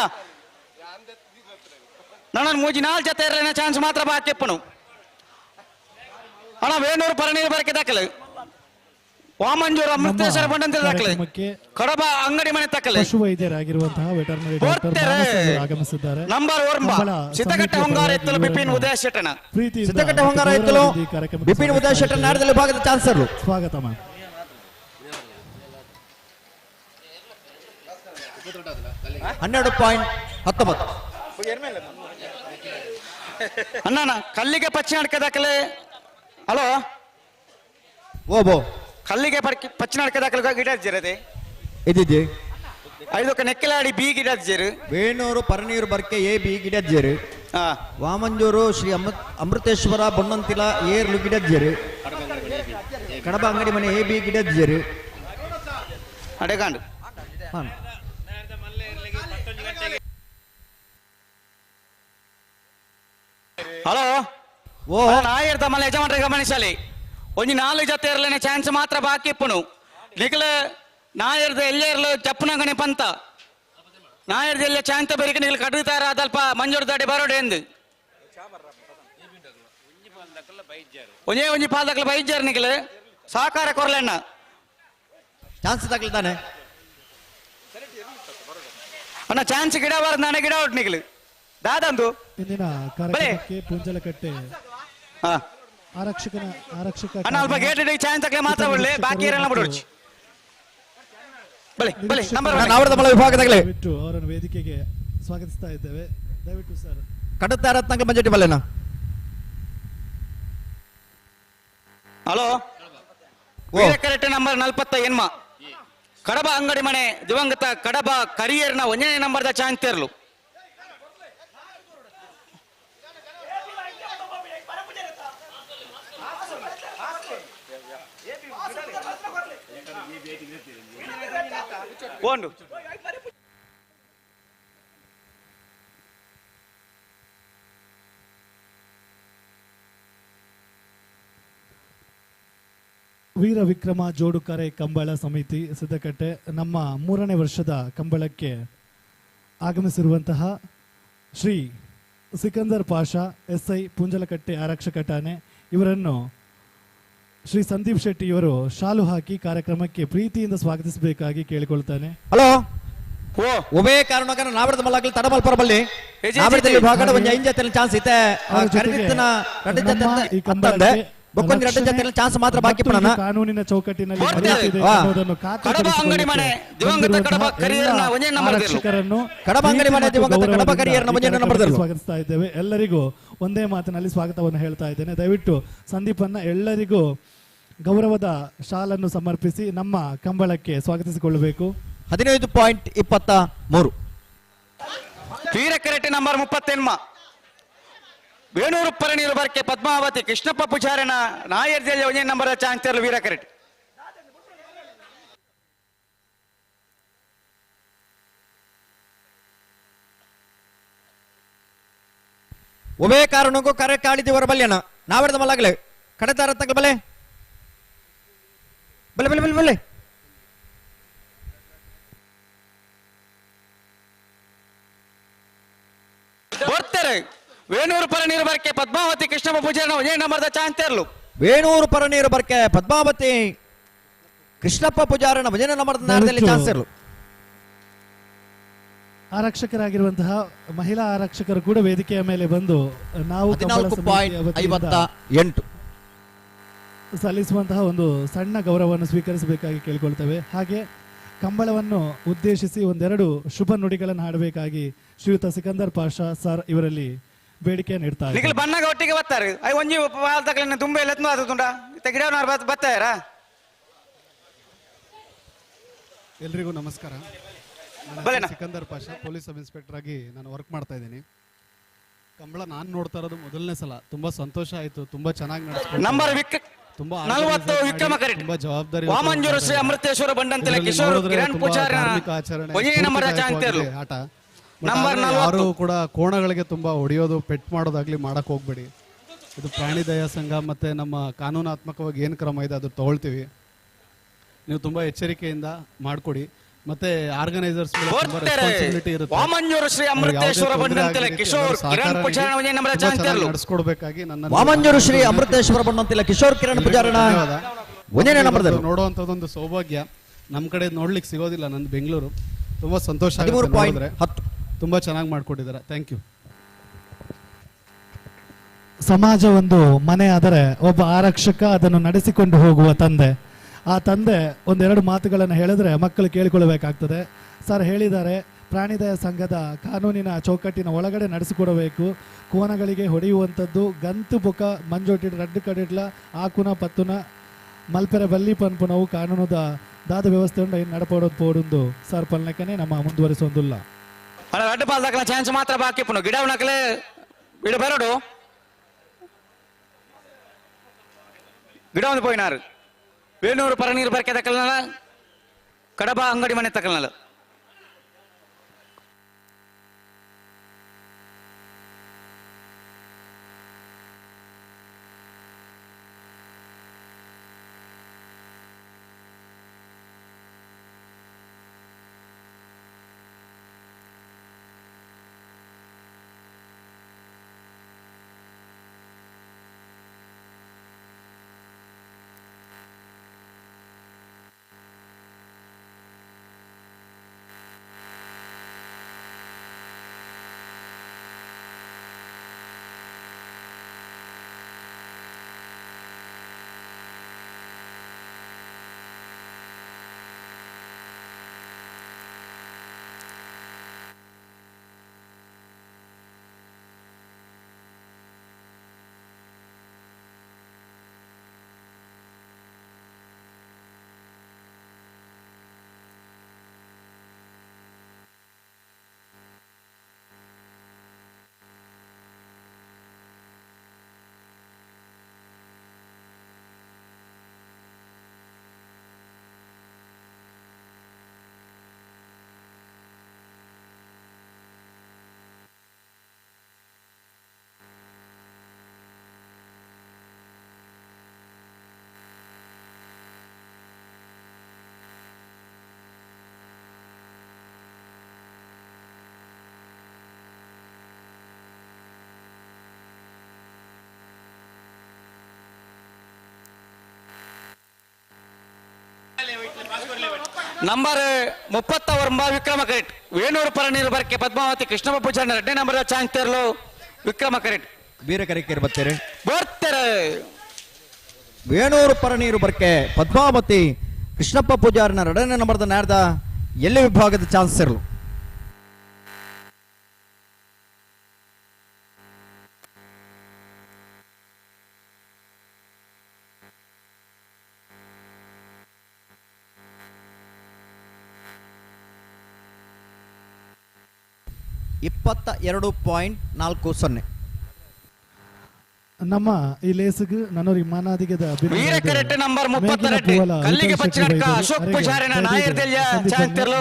ನನ್ನ ಮೂಜಿ ನಾಲ್ ಜೊತೆ ಇರಲಿನ ಚಾನ್ಸ್ ಮಾತ್ರ ಬಾಕಿಪ್ಪನು ಅಣ್ಣ ವೇಣೂರು ಪರನೀರು ಬರಕೆ ದಾಖಲೆ ವಾಮಂಜೂರು ಅಮೃತೇಶ್ವರ ಬಂಡಂತ ದಾಖಲೆ ಕಡಬ ಅಂಗಡಿ ಮನೆ ತಕ್ಕಲೆ ಪಶು ವೈದ್ಯರಾಗಿರುವಂತಹ ವೆಟರ್ನರಿ ಡಾಕ್ಟರ್ ಆಗಮಿಸಿದ್ದಾರೆ. ನಂಬರ್ ಒರ್ಂಬ ಸಿದ್ದಘಟ್ಟ ಹೊಂಗಾರ ಎತ್ತಲು ಬಿಪಿನ್ ಉದಯ ಶೆಟ್ಟನ ಸಿದ್ದಘಟ್ಟ ಹೊಂಗಾರ ಎತ್ತಲು ಬಿಪಿನ್ ಉದಯ ಶೆಟ್ಟನ ನಾಡದಲ್ಲಿ ಭಾಗದ ಚಾನ್ಸರ್ ಸ್ವಾಗತ ಮ್ಯಾಮ್. 12.19. ಅಣ್ಣ ಕಲ್ಲಿಗೆ ಪಚ್ಚಿನಾಡ್ಕ ದಾಖಲೆ ಹಲೋ ಓಬೋ ಕಲ್ಲಿಗೆ ಪಚ್ಚಿನಾಡ್ಕ ದಾಖಲೆ ಗಿಡ ಜಿರದೆ ಇದ್ದಿದ್ದೆ ಐದಕ್ಕೆ ನೆಕ್ಕೆಲಾಡಿ ಬಿ ಗಿಡ ಜೇರು ವೇಣೂರು ಪರನೀರು ಬರ್ಕೆ ಎ ಬಿ ಗಿಡ ಜೇರು ವಾಮಂಜೂರು ಶ್ರೀ ಅಮೃತೇಶ್ವರ ಬೊನ್ನಂತಿಲ ಏರ್ಲು ಗಿಡ ಜೇರು ಕಡಬ ಅಂಗಡಿ ಮನೆ ಎ ಬಿ ಗಿಡ ಜೇರು ಅಡೆಗಾಂಡು ಹಲೋ ಓ ನಾಯರ್ ತಮ್ಮಲ್ಲಿ ಯಜಮಾನ್ರ ಗಮನಿಸಲಿ ಒಂಜಿ ನಾಲ್ಕು ಜೊತೆ ಇರಲೇನೆ ಚಾನ್ಸ್ ಮಾತ್ರ ಬಾಕಿ ಇಪ್ಪುನು ನಿಕಲ ನಾಯರ್ದ ಎಲ್ಲೇರ್ಲು ಚಪ್ಪನಗಣೆ ಪಂತ ನಾಯರ್ದ ಎಲ್ಲ ಚಾಂತ ಬೆರಿಕೆ ನಿಕಲ್ ಕಡುತ್ತಾರ ಅದಲ್ಪ ಮಂಜೂರು ದಾಡಿ ಬರೋಡೆ ಎಂದು ಒಂಜೇ ಒಂಜಿ ಪಾಲ್ದಕ್ಲ ಬೈಜಾರ್ ನಿಕಲ್ ಸಹಕಾರ ಕೊರ್ಲೆಣ್ಣ ಚಾನ್ಸ್ ತಗಲ್ತಾನೆ ಅಣ್ಣ ಚಾನ್ಸ್ ಗಿಡ ಬಾರದು ನಾನೇ ಗಿಡ ಹೊಟ್ಟು ನಿಕಲ್ ದಾದಂದು ಇಂದಿನ ಕಾರ್ಯಕ್ರಮಕ್ಕೆ ಪುಂಜಲಕಟ್ಟೆ ಆರಕ್ಷಕನ ಆರಕ್ಷಕ ಅಣ್ಣ ಅಲ್ಪ ಗೇಟ್ ಚಾನ್ಸ್ ತಗಲೆ ಮಾತ್ರ ಒಳ್ಳೆ ಬಾಕಿ ಇರಲ್ಲ ಬಿಡೋರ್ಚಿ ಬಲೆ ಬಲೆ ನಂಬರ್ ವಿಭಾಗದಾಗಲೇ. ದಯವಿಟ್ಟು ಅವರನ್ನು ವೇದಿಕೆಗೆ ಸ್ವಾಗತಿಸ್ತಾ ಇದ್ದೇವೆ. ದಯವಿಟ್ಟು ಸರ್ ಕಡುತ್ತಾರ ತಂಗ ಮಂಜೊಟ್ಟಿ ಬಲ್ಲೆನಾ. ಹಲೋ ಕರೆಕ್ಟ್ ನಂಬರ್ 48 ಕಡಬ ಅಂಗಡಿ ಮನೆ ದಿವಂಗತ ಕಡಬ ಕರಿಯರ್ನ ಒಂದನೇ ನಂಬರ್ದ ಚಾಂತೇರ್ಲು ಒಂದು ವೀರ ವಿಕ್ರಮ ಜೋಡುಕರೆ ಕಂಬಳ ಸಮಿತಿ ಸಿದ್ದಕಟ್ಟೆ ನಮ್ಮ 3ನೇ ವರ್ಷದ ಕಂಬಳಕ್ಕೆ ಆಗಮಿಸಿರುವಂತಹ ಶ್ರೀ ಸಿಕಂದರ್ ಪಾಷಾ ಎಸ್ಐ ಪುಂಜಲಕಟ್ಟೆ ಆರಕ್ಷಕ ಠಾಣೆ ಇವರನ್ನು ಶ್ರೀ ಸಂದೀಪ್ ಶೆಟ್ಟಿ ಇವರು ಶಾಲು ಹಾಕಿ ಕಾರ್ಯಕ್ರಮಕ್ಕೆ ಪ್ರೀತಿಯಿಂದ ಸ್ವಾಗತಿಸಬೇಕಾಗಿ ಕೇಳಿಕೊಳ್ತಾನೆ. ಹಲೋ ಒಬೇ ಕಾರಣಕ್ಕೆ ನಾವರದ ಮಲ್ಲಾಗಲಿ ತಡಮಲ್ಪರ ಬಲ್ಲಿ ನಾವರದ ವಿಭಾಗದ ಒಂದು ಐದು ಜೊತೆ ಚಾನ್ಸ್ ಇತ್ತೆ ಕರೆದಿತ್ತನ ಎರಡು ಜೊತೆ ಅಂತಂದೆ ಬೊಕ್ಕೊಂದು ಎರಡು ಜೊತೆ ಚಾನ್ಸ್ ಮಾತ್ರ ಬಾಕಿ ಪಡೋಣ. ಕಾನೂನಿನ ಚೌಕಟ್ಟಿನಲ್ಲಿ ನಡೆಯುತ್ತಿದೆ ಅನ್ನೋದನ್ನು ಆರಕ್ಷಕರನ್ನು ಕಡಬ ಅಂಗಡಿ ಮನೆ ದಿವಂಗತ ಕಡಬ ಕರಿಯರ್ನ ಒಂದೇ ನಂಬರ್ ಸ್ವಾಗತಿಸ್ತಾ ಇದ್ದೇವೆ. ಎಲ್ಲರಿಗೂ ಒಂದೇ ಮಾತಿನಲ್ಲಿ ಸ್ವಾಗತವನ್ನು ಹೇಳ್ತಾ ಇದ್ದೇನೆ. ದಯವಿಟ್ಟು ಸಂದೀಪನ್ನ ಎಲ್ಲರಿಗೂ ಗೌರವದ ಶಾಲನ್ನು ಸಮರ್ಪಿಸಿ ನಮ್ಮ ಕಂಬಳಕ್ಕೆ ಸ್ವಾಗತಿಸಿಕೊಳ್ಳಬೇಕು. 15.23 ವೀರಕರೆಟ್ಟಿ ನಂಬರ್ 38 ವೇಣೂರು ಪರನೀರು ಬರ್ಕೆ ಪದ್ಮಾವತಿ ಕೃಷ್ಣಪ್ಪ ಪೂಜಾರನ ನಾಯರ್ ಜಲ್ಲೆ ಒಂದೇ ನಂಬರ್ ಚಾನ್ಸರ್ ವೀರಕರೆಟ್ಟಿ. ಒಬೇ ಕಾರಣಕ್ಕೂ ಕರೆ ಕಾಳಿದಿವರ ಬಲ್ಯನ ನಾವೆರದ ಮಲ್ಲಾಗಲೇ ಕಡೆತಾರ ತಗಲ ಬಲೆ ಬಲೆ ಬಲೆ ಬಲೆ ಬಲೆ ಬರ್ತಾರೆ ವೇಣೂರು ಪರನೀರು ಬರ್ಕೆ ಪದ್ಮಾವತಿ ಕೃಷ್ಣಪ್ಪ ಪೂಜಾರನ ಒಂದೇ ನಂಬರ್ದ ಚಾನ್ಸರ್ಲು ವೇಣೂರು ಪರನೀರು ಬರ್ಕೆ ಪದ್ಮಾವತಿ ಕೃಷ್ಣಪ್ಪ ಪೂಜಾರನ ಭಜನೆ ನಂಬರ್ದ ಚಾನ್ಸರ್ಲು. ಆರಕ್ಷಕರಾಗಿರುವಂತಹ ಮಹಿಳಾ ಆರಕ್ಷಕರು ಕೂಡ ವೇದಿಕೆಯ ಮೇಲೆ ಬಂದು ನಾವು 14.58 ಸಲ್ಲಿಸುವಂತಹ ಒಂದು ಸಣ್ಣ ಗೌರವವನ್ನು ಸ್ವೀಕರಿಸಬೇಕಾಗಿ ಕೇಳಿಕೊಳ್ತೇವೆ. ಹಾಗೆ ಕಂಬಳವನ್ನು ಉದ್ದೇಶಿಸಿ ಒಂದೆರಡು ಶುಭ ನುಡಿಗಳನ್ನು ಹಾಡಬೇಕಾಗಿ ಶ್ರೀಯುತ ಸಿಕಂದರ್ ಪಾಷಾ ಸರ್ ಇವರಲ್ಲಿ ಬೇಡಿಕೆ ನೀಡ್ತಾರೆ. ನಿಖಿಲ್ ಬಣ್ಣಗ ಒಟ್ಟಿಗೆ ಬರ್ತಾರೆ ಒಂಜಿ ತುಂಬ ಬರ್ತಾರಾ. ಎಲ್ರಿಗೂ ನಮಸ್ಕಾರ. ನಾನು Sikandar Pasha, police sub inspector ಆಗಿ ನಾನು ವರ್ಕ್ ಮಾಡ್ತಾ ಇದ್ದೀನಿ. ಕಂಬಳ ನಾನು ನೋಡ್ತಾ ಇರೋದು ಮೊದಲನೇ ಸಲ. ತುಂಬಾ ಸಂತೋಷ ಆಯ್ತು, ತುಂಬಾ ಚೆನ್ನಾಗಿ ನಡೆಸ್ಕೊಂಡು, ತುಂಬಾ ತುಂಬಾ ಜವಾಬ್ದಾರಿ ಆಚರಣೆ ಆಟ. ಯಾರು ಕೂಡ ಕೋಣಗಳಿಗೆ ತುಂಬಾ ಹೊಡೆಯೋದು, ಪೆಟ್ ಮಾಡೋದಾಗ್ಲಿ ಮಾಡಕ್ ಹೋಗ್ಬೇಡಿ. ಇದು ಪ್ರಾಣಿ ದಯಾ ಸಂಘ ಮತ್ತೆ ನಮ್ಮ ಕಾನೂನಾತ್ಮಕವಾಗಿ ಏನು ಕ್ರಮ ಇದೆ ಅದು ತಗೊಳ್ತೀವಿ. ನೀವು ತುಂಬಾ ಎಚ್ಚರಿಕೆಯಿಂದ ಮಾಡ್ಕೊಡಿ. ಮತ್ತೆ ಆರ್ಗನೈಸರ್ಸ್ ತುಂಬಾ ರೆಸ್ಪಾನ್ಸಿಬಿಲಿಟಿ ಇರುತ್ತೆ. ವಾಮಂಜೂರು ಶ್ರೀ ಅಮೃತೇಶ್ವರ ಬಂದಂತಿಲ್ಲ ಕಿಶೋರ್ ಕಿರಣ್ ಪೂಜಾರಣ ನಂಬರ್ ಚಾನ್ಸರ್ಲು. ನಡೆಸ್ಕೊಡ್ಬೇಕಾಗಿ ನನ್ನ ವಾಮಂಜೂರು ಶ್ರೀ ಅಮೃತೇಶ್ವರ ಬಂದಂತಿಲ್ಲ ಕಿಶೋರ್ ಕಿರಣ್ ಪೂಜಾರಣ ಒಂದೇ ನಂಬರ್ ನೋಡುವಂತದೊಂದು ಸೌಭಾಗ್ಯ ನಮ್ಮ ಕಡೆ ನೋಡ್ಲಿಕ್ಕೆ ಸಿಗೋದಿಲ್ಲ. ನಂದು ಬೆಂಗಳೂರು. ತುಂಬಾ ಸಂತೋಷ ಆಗುತ್ತೆ ನೋಡಿದ್ರೆ. ತುಂಬಾ ಚೆನ್ನಾಗಿ ಮಾಡ್ಕೊಟ್ಟಿದ್ದಾರೆ. Thank you. ಸಮಾಜ ಒಂದು ಮನೆ ಆದರೆ ಒಬ್ಬ ಆರಕ್ಷಕ ಅದನ್ನು ನಡೆಸಿಕೊಂಡು ಹೋಗುವ ತಂದೆ. ಆ ತಂದೆ ಒಂದೆರಡು ಮಾತುಗಳನ್ನು ಹೇಳಿದ್ರೆ ಮಕ್ಕಳು ಕೇಳಿಕೊಳ್ಳಬೇಕಾಗ್ತದೆ. ಸರ್ ಹೇಳಿದ್ದಾರೆ, ಪ್ರಾಣಿದಯ ಸಂಘದ ಕಾನೂನಿನ ಚೌಕಟ್ಟಿನ ಒಳಗಡೆ ನಡೆಸಿಕೊಡಬೇಕು. ಕೋನಗಳಿಗೆ ಹೊಡೆಯುವಂಥದ್ದು ಗಂತು ಬೊಕ ಮಂಜೋಟಿ ರಡ್ಡು ಕಡಿಡ್ಲ ಆಕುನ ಪತ್ತುನ ಮಲ್ಪೆರೆ ಬಲ್ಲಿ ಪನ್ಪುನವು ಕಾನೂನುದ ದಾದ ವ್ಯವಸ್ಥೆ ಉಂಡು ಇನ್ನು ನಡಪಡೋದು ಪೋಡುಂದು ಸರ್ ಪಲ್ನಕನೆ ನಮ್ಮ ಮುಂದುವರಿಸೋದಿಲ್ಲ. ರಡ್ಡು ಪಾಲ್ದಾಕಲ ಚಾನ್ಸ್ ಮಾತ್ರ ಬಾಕಿ ಪುನು ಗಿಡ ಉಣಕಲೆ ಗಿಡ ಬರೋಡು ಗಿಡ ಒಂದು ಪೋಯಿನಾರು ವೇಣೂರು ಪರನೀರು ಬರ್ಕೆ ತಕಲ್ನಲ್ಲ ಕಡಬ ಅಂಗಡಿ ಮನೆ ತಕಲ್ನಲ್ಲ. ನಂಬರ್ 39 ವಿಕ್ರಮ ಕರೆಟ್ ವೇಣೂರು ಪರನೀರು ಬರ್ಕೆ ಪದ್ಮಾವತಿ ಕೃಷ್ಣಪ್ಪ ಪೂಜಾರಿ ಎರಡನೇ ನಂಬರ್ ಚಾನ್ಸ್ ತೇರ್ಲು ವಿಕ್ರಮ ಕರೆಟ್ ವೀರ ಕರೆಕ್ಕೆರ್ ಬರ್ತಾರೆ ಬರ್ತಾರೆ. ವೇಣೂರು ಪರನೀರು ಬರ್ಕೆ ಪದ್ಮಾವತಿ ಕೃಷ್ಣಪ್ಪ ಪೂಜಾರಿನ ಎರಡನೇ ನಂಬರ್ದ ನಾಡ್ದ ಎಲ್ಲಿ ವಿಭಾಗದ ಚಾನ್ಸ್ ಇರಲು. ಇಪ್ಪತ್ತ 2.40. ನಮ್ಮ ಈ ಲೇಸ್ಗ್ ನನ್ನೋರಿಗೆ ಮಾನಾದಿಗೆದ ವೀರ ಕರೆಕ್ಟ್ ನಂಬರ್ 32 ಕಲ್ಲಿಗೆ ಪಚ್ಚಿನಡ್ಕ ಅಶೋಕ್ ಪೂಜಾರಿನ ನಾಯರ್ ದೆಲ್ಯ ಚಾನ್ಸ್ ತೆರ್ಲು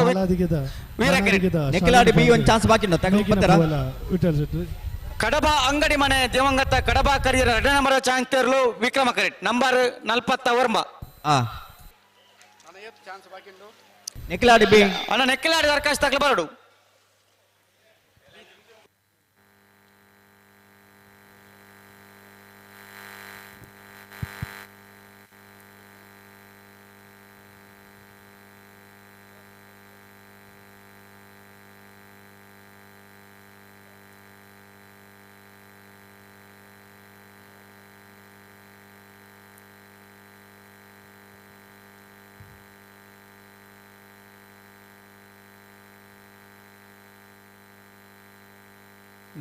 ವೀರ ಕರೆಕ್ಟ್. ನೆಕ್ಕಿಲಾಡಿ ಬಿ ಒಂದು ಚಾನ್ಸ್ ಬಾಕಿ ಉಂಟು ತಗೊಂಡು ಬರ್ತಾರಾ? ವಿಠಲ್ ಶೆಟ್ಟಿ ಕಡಬ ಅಂಗಡಿ ಮನೆ ದಿವಂಗತ ಕಡಬ ಕರಿಯರ ಎರಡನೇ ನಂಬರ್ ಚಾನ್ಸ್ ತೆರ್ಲು Vikrama correct number 49. Nekkiladi B ಅಣ್ಣ ನೆಕ್ಕಿಲಾಡಿ ದರಖಾಸ್ತು ತಗಲು ಬರಡು.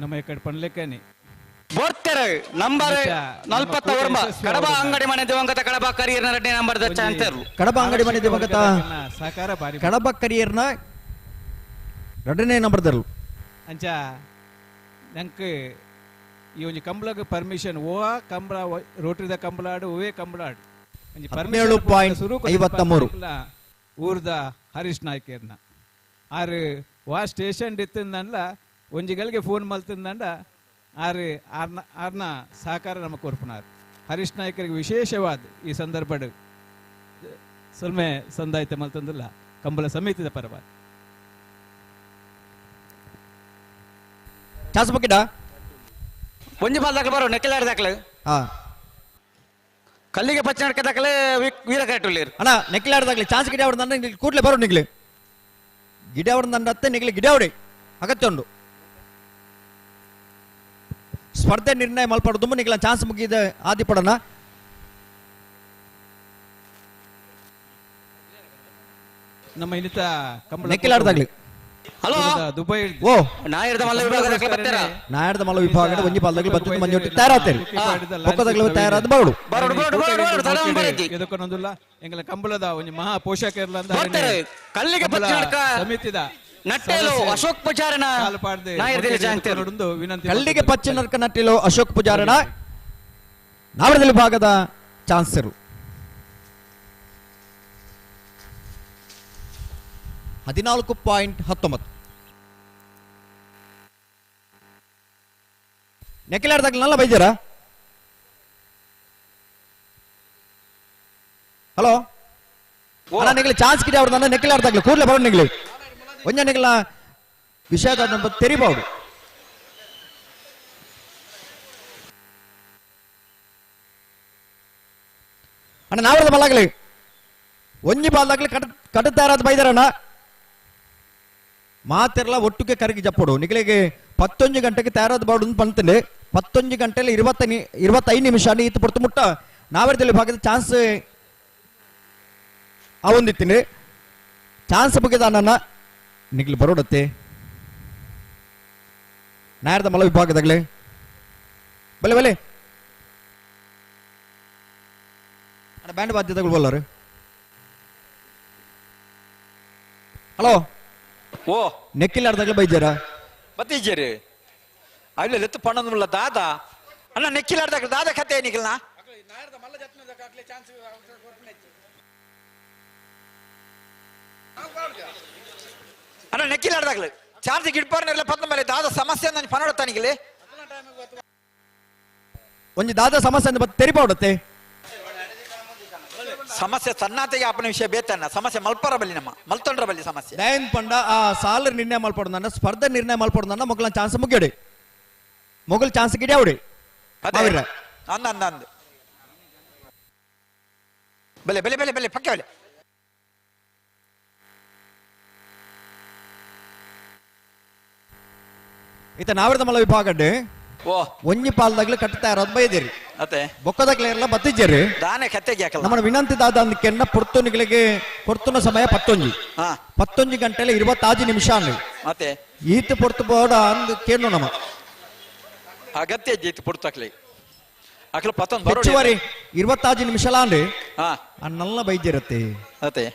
ನಮ್ಮ ಈ ಕಡೆ ಪನ್ಲೆಕ್ಕನೆ ಬರ್ತಾರೆ ನಂಬರ್ 49 ಕಡಬ ಅಂಗಡಿ ಮನೆ ದಿವಂಗತ ಕಡಬ ಕರಿಯರ್ನ ಎರಡನೇ ನಂಬರ್ ಚಾನ್ಸ್ ತೆರ್ಲು. ಕಡಬ ಅಂಗಡಿ ಮನೆ ದಿವಂಗತ ಸಹಕಾರ ಬಾರಿ ಕಡಬ ಕರಿಯರ್ನ ಎರಡನೇ ನಂಬರ್ ದರ್ಲು. ಅಂಚ ನಂಗೆ ಈ ಒಂಜಿ ಕಂಬಳಗ್ ಪರ್ಮಿಷನ್ ಓ ಕಂಬಳ ರೋಟರಿದ ಕಂಬಳಾಡು ಓವೇ ಕಂಬಳಾಡು ಒಂಜಿ ಪರ್ಮಿಷನ್ 17.53 ಊರ್ದ ಹರೀಶ್ ನಾಯ್ಕರ್ನ ಆರು ವಾ ಸ್ಟೇಷನ್ ಇತ್ತಿಂದನ್ಲ ಒಂಜಿ ಗಳಿಗೆ ಫೋನ್ ಮಲ್ತಿಂದಂಡ ಆರು ಆರ್ನ ಆರ್ನ ಸಹಕಾರ ನಮಗೆ ಕೊರ್ಪುನಾರ್ ಹರೀಶ್ ನಾಯ್ಕರಿಗೆ ವಿಶೇಷವಾದ ಈ ಸಂದರ್ಭ ಸೊಲ್ಮೆ ಸಂದಾಯ್ತ ಮಲ್ತಂದಿಲ್ಲ ಕಂಬಳ ಸಮಿತಿದ ಪರವಾಗಿ. ಚಾನ್ಸ್ ಬಕ್ಕಿಡ ಒಂಜಿ ಬಾಲ್ ದಾಖಲೆ ಬರೋ ನೆಕ್ಕಿಲಾಡಿ ದಾಖಲೆ ಕಲ್ಲಿಗೆ ಪಚ್ಚ ದಾಖಲೆ ವೀರ ಕರೆಕ್ಟ್ ಅಣ್ಣ ನೆಕ್ಕಿಲಾಡಿ ದಾಖಲೆ ಚಾನ್ಸ್ ಗಿಡ ಅವ್ರ ನನ್ನ ಕೂಡಲೇ ಬರೋ ನಿಗ್ಲಿ ಗಿಡ ಅವ್ರ ನನ್ನ ಅತ್ತೆ ನಿಗ್ಲಿ ಗಿಡ ಅವಡಿ ಅಗತ್ಯ ಉಂಡು ಸ್ಪರ್ಧೆ ನಿರ್ಣಯ ಮಲ್ಪಡ ದುಮ್ಮು ನಿಗ್ಲ ಚಾನ್ಸ್ ಮುಗಿದ ಆದಿ ಪಡೋಣ. ನಮ್ಮ ಇನ್ನಿತ ಕಂಬಳ ನೆಕ್ಕಿಲಾಡ್ದಾಗ್ಲಿ ಹಲೋ ದುಬೈ ಓ ನಾಯರ್ದ ಮಲ್ಲ ವಿಭಾಗದ ಬರ್ತಾರ ನಾಯರ್ದ ಮಲ್ಲ ವಿಭಾಗದ ಒಂಜಿ ಪಾಲ್ದಾಗ್ಲಿ ಬತ್ತಿದ ಮಂಜೊಟ್ಟಿ ತಯಾರಾತೇರಿ ಪಕ್ಕದಾಗ್ಲಿ ತಯಾರಾದ ಬರಡು ಬರಡು ಬರಡು ಬರಡು ತಡಂ ಬರತಿ ಇದಕ್ಕೊಂದುಲ್ಲ ಎಂಗಲ ಕಂಬಳದ ಒಂಜಿ ಮಹಾ ಪೋಷಕ ಇರಲ ಅಂತ ಬರ್ತಾರೆ ಕಲ್ಲಿಗೆ ಪಚ್ಚನಡ್ಕ ಸಮಿತಿದ ನಟ್ಟೇಲು ಅಶೋಕ್ ಪೂಜಾರನ ನಾಯರ್ದಲ್ಲಿ ಜಾಂತೇರು ವಿನಂತಿ ಕಲ್ಲಿಗೆ ಪಚ್ಚನಡ್ಕ ನಟ್ಟೇಲು ಅಶೋಕ್ ಪೂಜಾರನ ನಾವರದಲ್ಲಿ ಭಾಗದ ಚಾನ್ಸರು 14.19 ನೆಕ್ಕಿಲಾಡ್ದಾಗ ನಲ್ಲ ಬೈದ್ದೀರಾ? ಹಲೋ ಅಣ್ಣ ನಿಗ್ಲಿ ಚಾನ್ಸ್ ಕಿಡಿ ಅವ್ರನ್ನ ನೆಕ್ಕಿಲಾಡ್ದಾಗ್ಲಿ ಕೂಡಲೇ ಬರೋ ನಿಗ್ಲಿ ಒಂಜ ನಿಗ್ಲ ವಿಷಯದ ತೆರಿಬಹುದು. ಅಣ್ಣ ನಾವ್ರದ ಬಲ್ಲಾಗ್ಲಿ ಒಂಜಿ ಬಾಲ್ದಾಗ್ಲಿ ಕಟ್ ಕಟ್ಟುತ್ತಾರಾದ ಬೈದಾರಣ್ಣ ಮಾತೆಲ್ಲ ಒಟ್ಟಿಗೆ ಕರಗಿ ಜಪ್ಪಡು ನಿಗಳಿಗೆ 11 ಗಂಟೆಗೆ ತಯಾರಾದ ಬಾಡು ಪಂತಂಡೆ 11 ಗಂಟೆಲಿ 25 ನಿಮಿಷ ಈತ ಪೊರ್ತು ಮುಟ್ಟ ನಾವರದಲ್ಲಿ ಭಾಗದ ಚಾನ್ಸ್ ಅವೊಂದಿತ್ತೀನಿ ಚಾನ್ಸ್ ಬಗ್ಗೆದ ನನ್ನ ನಿಗ್ಲು ಬರೋಡತ್ತೆ ನಾಯರ್ದ ಮಲ ವಿಭಾಗದಾಗಲೇ ಬಲೆ ಬಲೆ ಬ್ಯಾಂಡ್ ವಾದ್ಯದಗಳು ಬೋಲಾರು. ಹಲೋ ಓ ನೆಕ್ಕಿಲಾರ್ದಾಗಲೇ ಬೈಜಾರ ಬತ್ತೀಜೇರಿ ಅಲ್ಲಿ ಲೆತ್ತು ಪಣ್ಣೊಂದು ದಾದ ಅಣ್ಣ ನೆಕ್ಕಿಲಾರ್ದಾಗ ದಾದ ಕತೆ ನಿಖಲ್ನ ಅಣ್ಣ ನೆಕ್ಕಿಲಾರ್ದಾಗ್ಲಿ ಚಾರ್ಜ್ ಗಿಡ್ಪಾರ್ನೆಲ್ಲ ಪತ್ತ ಮೇಲೆ ದಾದ ಸಮಸ್ಯೆ ನಾನು ಪನೋಡತ್ತಾನಿಗಲಿ ಒಂಜಿ ದಾದ ಸಮಸ್ಯೆ ಅಂತ ತೆರಿಪಾಡುತ್ತೆ ಸಮಸ್ಯೆ ಸನ್ನಾತೆಗೆ ಆಪನ ವಿಷಯ ಬೇತಣ್ಣ ಸಮಸ್ಯೆ ಮಲ್ಪರ ಬಲ್ಲಿ ನಮ್ಮ ಮಲ್ತೊಂಡ್ರ ಬಲ್ಲಿ ಸಮಸ್ಯೆ ದಯನ್ ಪಂಡ ಆ ಸಾಲರ್ ನಿರ್ಣಯ ಮಲ್ಪಡ್ದಣ್ಣ ಸ್ಪರ್ಧೆ ನಿರ್ಣಯ ಮಲ್ಪಡ್ದಣ್ಣ ಮೊಗಲ ಚಾನ್ಸ್ ಮುಗಿಯಡಿ ಮೊಗಲ್ ಚಾನ್ಸ್ ಗಿಡಿ ಅವಡಿ ಅಂದ ಅಂದ ಅಂದ ಬೆಲೆ ಬೆಲೆ ಬೆಲೆ ಬೆಲೆ ಪಕ್ಕ ಬೆಲೆ. ಇತ್ತ ನಾವಿರದ ಮಲ್ಲ ವಿಭಾಗಡ್ ಓ ಒಂಜಿ ಪಾಲ್ದಾಗ್ಲು ಕಟ್ಟುತ್ತಾ ಇರೋದು ಬೈದಿರಿ ಅತ್ತೆ ಬೊಕ್ಕದಾಗ್ಲ ಬತ್ತಿಜ್ಜರಿ ದಾನೆ ಕತ್ತೆಗೆ ಹಾಕಲ್ಲ ನಮ್ಮ ವಿನಂತಿ ದಾದ ಅಂದಕೆನ್ನ ಪೊರ್ತುನಿಗಳಿಗೆ ಪೊರ್ತುನ ಸಮಯ ಪತ್ತೊಂಜಿ ಪತ್ತೊಂಜಿ ಗಂಟೆಲೆ 25 ನಿಮಿಷ ಅನ್ನು ಮತ್ತೆ ಈತ ಪೊರ್ತು ಬೋಡ ಅಂದ್ ಕೇನು ನಮ್ಮ ಅಗತ್ಯ ಇಜ್ಜಿ ಪೊರ್ತಕ್ಲಿ ಅಕ್ಲ ಪತ್ತೊಂದು ಬರೋಡಿ ಹೆಚ್ಚುವರಿ 25 ನಿಮಿಷ ಅಂದು ಹಾ ನಲ್ಲ ಬೈಜಿರತ್ತೆ ಅತ್ತೆ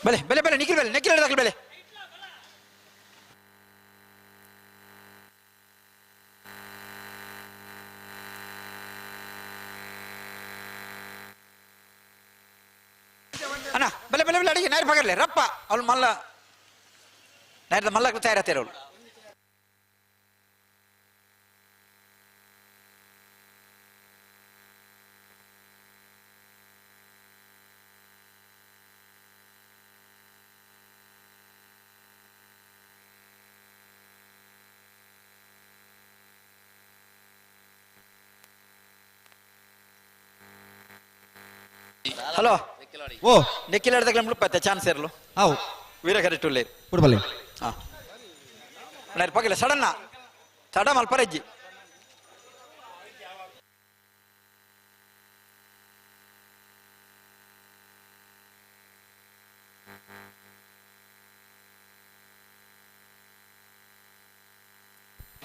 ಬೆಲೆ ಬೆಲೆ ಬೆಲೆ ನಿಖಿಲ್ ಬೆಲೆ ನಿಖಿಲ್ ಹಿಡ್ದಾಕ್ಲಿ ಬೆಲೆ ಅಣ್ಣ ಬೆಲೆ ಬೆಲೆ ಬೆಲೆ ಅಡಿಗೆ ನಾರಿ ಪಗರ್ಲೆ ರಪ್ಪ ಅವಳು ಮಲ್ಲ ನಾರಿದ ಮಲ್ಲಕ್ಕೆ ತಯಾರಾಗ್ತಾರೆ ಅವಳು ಹಲೋ ಓ ನಿಖಿಲ್ ಹಿಡ್ದಾಗ್ಲೆ ಮುಳುಪತ್ತೆ ಚಾನ್ಸ್ ಇರಲು ಅವು ವೀರ ಕರೆಕ್ಟ್ ಕುಡ್ಬಲ್ಲಿ ಹಾ ನಾರಿ ಪಗಲೆ ಸಡನ್ನ ತಡ ಮಲ್ಪರೆಜ್ಜಿ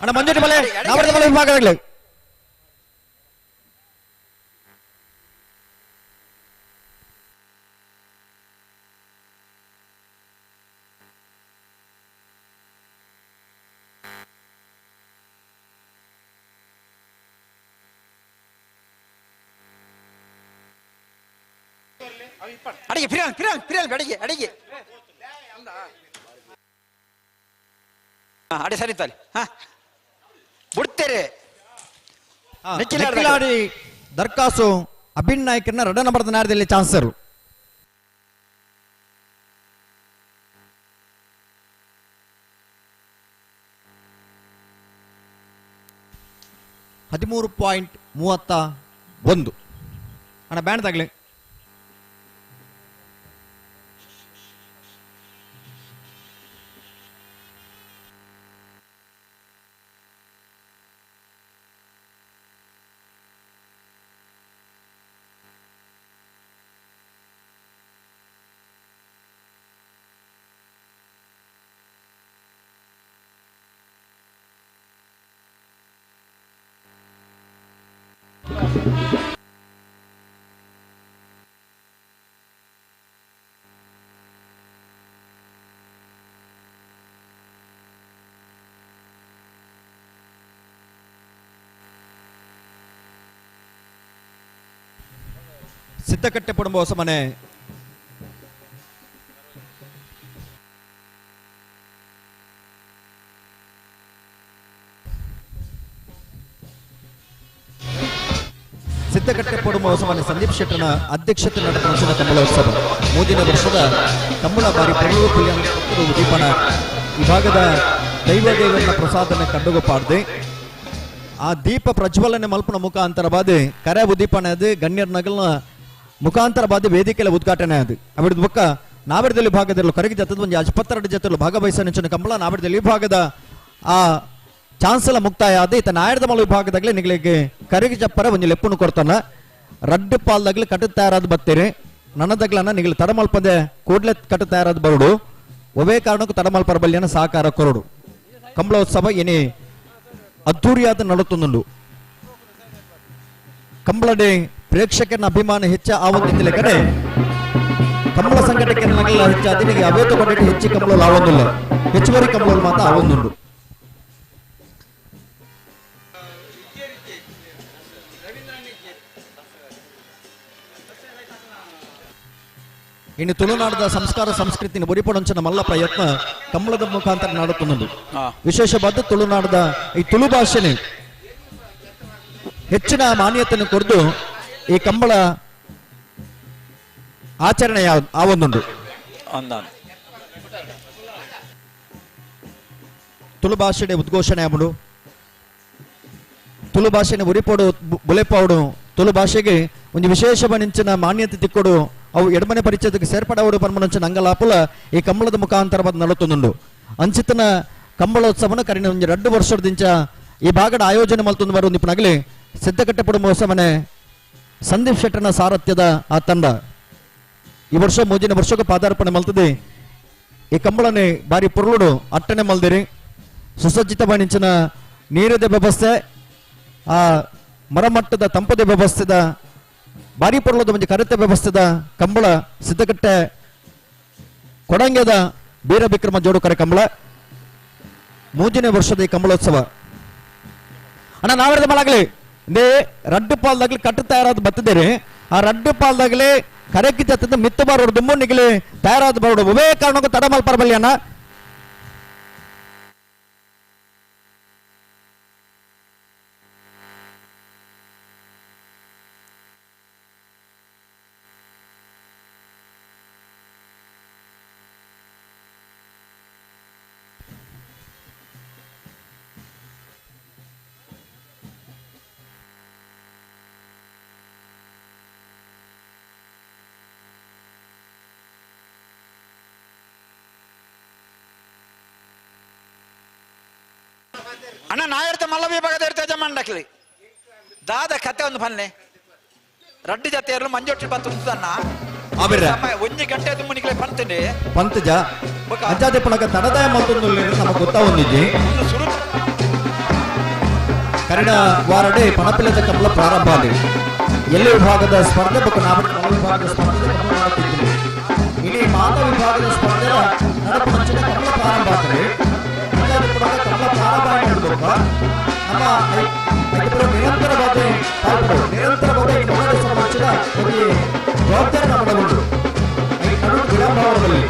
ಅಣ್ಣ ಮಂಜುಟಿ ಮಲೆ ನಾವಿರದ ಮಲ್ಲ ವಿಭಾಗದಾಗ್ಲಿ ಅಡಿಗೆ ಪಿರಿಯಲ್ ಪಿರಿಯಲ್ ಪಿರಿಯಲ್ ಅಡಿಗೆ ಅಡಿಗೆ ಹಾ ಅಡಿ ಸರಿ ತಾಲಿ ಹಾ ಬಿಡ್ತೇರೆ ನಿಖಿಲ್ ಹಿಡ್ದಾಕ್ಲೆ. ನೆಕ್ಕಿಲಾಡಿ ದರ್ಖಾಸು ಅಭಿನ್ ನಾಯ್ಕರ್ನ ರಡ ನಂಬರ್ದ ನಾರದಲ್ಲಿ ಚಾನ್ಸರು ಹದಿಮೂರು ಪಾಯಿಂಟ್ ಮೂವತ್ತ ಒಂದು ಅಣ್ಣ ಬ್ಯಾಂಡ್ ತಗಲಿ ಸಿದ್ದಕಟ್ಟೆ ಪಡುಂಬ ಹೊಸ ಮನೆ ಸಿದ್ದಕಟ್ಟೆ ಪಡುಂಬ ಹೊಸ ಮನೆ ಸಂದೀಪ್ ಶೆಟ್ಟನ ಅಧ್ಯಕ್ಷತೆ ನಡೆದ ಕಂಬಳೋತ್ಸವ ಮುಂದಿನ ವರ್ಷದ ಕಂಬಳ ಬಾರಿ ಪೊರಳು ಕಲ್ಯಾಣ ಉದ್ದೀಪನ ವಿಭಾಗದ ದೈವ ದೇವರನ್ನ ಪ್ರಸಾದನ ಕಂಡುಗೊಪ್ಪಾಡ್ದೆ ಆ ದೀಪ ಪ್ರಜ್ವಲನೆ ಮಲ್ಪನ ಮುಖಾಂತರವಾದ ಕರೆ ಉದ್ದೀಪನ ಅದು ಗಣ್ಯರ ನಗಲ್ನ ಮುಖಾಂತರವಾದ ವೇದಿಕೆಯ ಉದ್ಘಾಟನೆ ಅದು ಅವಿಡದ ಬೊಕ್ಕ ನಾವಿಡದಲ್ಲಿ ಭಾಗದಲ್ಲಿ ಕರಗಿ ಜತದ ಒಂದು ಅಜ್ಪತ್ತೆರಡು ಜೊತೆಲು ಭಾಗವಹಿಸ ನಿಂಚಿನ ಕಂಬಳ ನಾವಿಡದಲ್ಲಿ ವಿಭಾಗದ ಆ ಚಾನ್ಸಲ ಮುಕ್ತಾಯ ಆದ ಈತ ನಾಯರ್ದ ಮಲ ವಿಭಾಗದಾಗಲೇ ನಿಗಳಿಗೆ ಕರಗಿ ಜಪ್ಪರ ಒಂದು ಲೆಪ್ಪುನು ಕೊಡ್ತಾನ ರಡ್ಡು ಪಾಲ್ದಾಗ್ಲಿ ಕಟ್ಟು ತಯಾರಾದ ಬತ್ತೀರಿ ನನ್ನದಗ್ಲನ್ನ ನಿಗಲು ತಡಮಲ್ಪದೆ ಕೂಡ್ಲೆ ಕಟ್ಟು ತಯಾರಾದ ಬರುಡು ಒವೇ ಕಾರಣಕ್ಕೂ ತಡಮಲ್ಪರ ಬಲ್ಯನ ಸಹಕಾರ ಕೊರಡು ಕಂಬಳೋತ್ಸವ ಏನೇ ಅದ್ದೂರಿಯಾದ ನಡತೊಂದುಂಡು ಕಂಬಳಡೆ ಪ್ರೇಕ್ಷಕನ ಅಭಿಮಾನ ಹೆಚ್ಚ ಆವೊಂದಿಲ್ಲ ಕಡೆ ಕಂಬಳ ಸಂಘಟಕರನ್ನಾಗಲ್ಲ ಹೆಚ್ಚಾದ ನಿಮಗೆ ಅವೇತ ಕೊಟ್ಟಿಟ್ಟು ಹೆಚ್ಚು ಕಂಬಳ ಆವೊಂದಿಲ್ಲ ಹೆಚ್ಚುವರಿ ಕಂಬಳ ಮಾತ್ರ ಆವೊಂದುಂಡು ಇನ್ನು ತುಳುನಾಡದ ಸಂಸ್ಕಾರ ಸಂಸ್ಕೃತಿನ ಒರಿಪಡೊಂಚಿನ ಮಲ್ಲ ಪ್ರಯತ್ನ ಕಂಬಳದ ಮುಖಾಂತರ ನಾಡುತ್ತೊಂದುಂಡು ವಿಶೇಷವಾದ ತುಳುನಾಡದ ಈ ತುಳು ಭಾಷೆನೆ ಹೆಚ್ಚಿನ ಮಾನ್ಯತೆಯನ್ನು ಕೊರದು ಈ ಕಂಬಳ ಆಚರಣೆ ಆವೊಂದುಂಡು ಅಂದಾನು ತುಳು ಭಾಷೆಡೆ ಉದ್ಘೋಷಣೆ ಆಮುಡು ತುಳು ಭಾಷೆನ ಉರಿಪೋಡು ಬುಲೆಪಾవుಡು ತುಳು ಭಾಷೆಗೆ ಒಂದು ವಿಶೇಷ ನಿಂಚಿನ ಮಾನ್ಯತೆ ತಿಕ್ಕೊಡು ಅವು ಎಡಮನೆ ಪರಿಚಯಕ್ಕೆ ಸೇರ್ಪಡವರು ಪನ್ಮನಂಚ ನಂಗಲಾಪುಲ ಈ ಕಂಬಳದ ಮುಖಾಂತರ ಬಂದು ನಡತೊಂದುಂಡು ಅಂಚಿತನ ಕಂಬಳೋತ್ಸವನ ಕರಿನ ಒಂಜಿ 2 ವರ್ಷದಿಂಚ ಈ ಭಾಗದ ಆಯೋಜನೆ ಮಲ್ತೊಂದು ಬರುವ ನಿಪುಣಗಲಿ ಸಿದ್ದಕಟ್ಟೆ ಪುಡುಮೋತ್ಸವನೆ ಸಂದೀಪ್ ಶೆಟ್ಟರ್ನ ಸಾರಥ್ಯದ ಆ ತಂಡ ಈ ವರ್ಷ ಮೂಜಿನ ವರ್ಷಕ್ಕೆ ಪಾದಾರ್ಪಣೆ ಮಲ್ತದೆ. ಈ ಕಂಬಳನೆ ಬಾರಿ ಪೊರ್ಲುಡು ಅಟ್ಟನೆ ಮಲ್ದಿರಿ ಸುಸಜ್ಜಿತ ಬಾಣಿಂಚಿನ ನೀರದ ವ್ಯವಸ್ಥೆ ಆ ಮರಮಟ್ಟದ ತಂಪದ ವ್ಯವಸ್ಥೆದ ಬಾರಿ ಪೊರ್ಲದ ಒಂಜಿ ಕರೆತ ವ್ಯವಸ್ಥೆದ ಕಂಬಳ ಸಿದ್ದಕಟ್ಟೆ ಕೊಡಂಗೆದ ವೀರ ವಿಕ್ರಮ ಜೋಡುಕರೆ ಕಂಬಳ ಮೂಜನೇ ವರ್ಷದ ಈ ಕಂಬಳೋತ್ಸವ. ಅಣ್ಣ ನಾವರದ ಮಲಾಗ್ಲಿ they ರಡ್ಡು ಪಾಲ್ದಾಗ್ಲಿ ಕಟ್ಟು ತಯಾರಾದ ಬತ್ತಿದ್ದೀರಿ. ಆ ರಡ್ಡು ಪಾಲ್ದಾಗ್ಲಿ ಕರೆಕ್ಕಿ ಜತ್ತದ ಮಿತ್ತು ಬಾರೋಡು ದುಮ್ಮು ನಿಗಲಿ ತಯಾರಾದ ಬರೋಡು ಒವೇ ಕಾರಣಕ್ಕೂ ತಡ ಮಲ್ಪರಬಲ್ಲಿ ಅಣ್ಣ. ಅಣ್ಣ ನಾಯರ್ತ ಮಲ್ಲ ವಿಭಾಗದ ಇರ್ತ ಯಜಮಾನ್ಡಕ್ಲಿ ದಾದ ಕತೆ ಒಂದು ಪನ್ನೆ ರಡ್ಡು ಜತೆಯರು ಮಂಜೊಟ್ಟಿ ಬಂತು ಅಣ್ಣ ಒಂಜಿ ಗಂಟೆ ಅದು ಮುನಿಗ್ಲೆ ಪಂತಂಡೆ ಪಂತಜ ಅಜ್ಜಾದೆ ಪಣಕ ತಡದಾಯ ಮತ್ತೊಂದು ನಮಗೆ ಗೊತ್ತಾ ಒಂದಿಜ್ಜಿ ಕನ್ನಡ ವಾರಡೆ ಪಣಪಿಲ್ಲದ ಕಂಬಳ ಪ್ರಾರಂಭ ಆಗಿ ಎಲ್ಲಿ ವಿಭಾಗದ ಸ್ಪರ್ಧೆ ಬೊಕ್ಕ ನಾಮ ವಿಭಾಗದ ಸ್ಪರ್ಧೆ ಕಂಬಳ ಇಲ್ಲಿ ಮಾತಾ ವಿಭಾಗದ ಸ್ಪರ್ಧೆ ನಡಪು ಮಂಚಿನ ಕಂಬಳ ಪ್ರಾರಂಭ ಆಗ್ತದೆ. ನಮ್ಮ ನಿರಂತರವಾದ ನಿರಂತರವಾದ ಸಮಾಜದ ಒಂದು ಜವಾಬ್ದಾರಿ ನಮ್ಮ ವಿಳಂಬದಲ್ಲಿ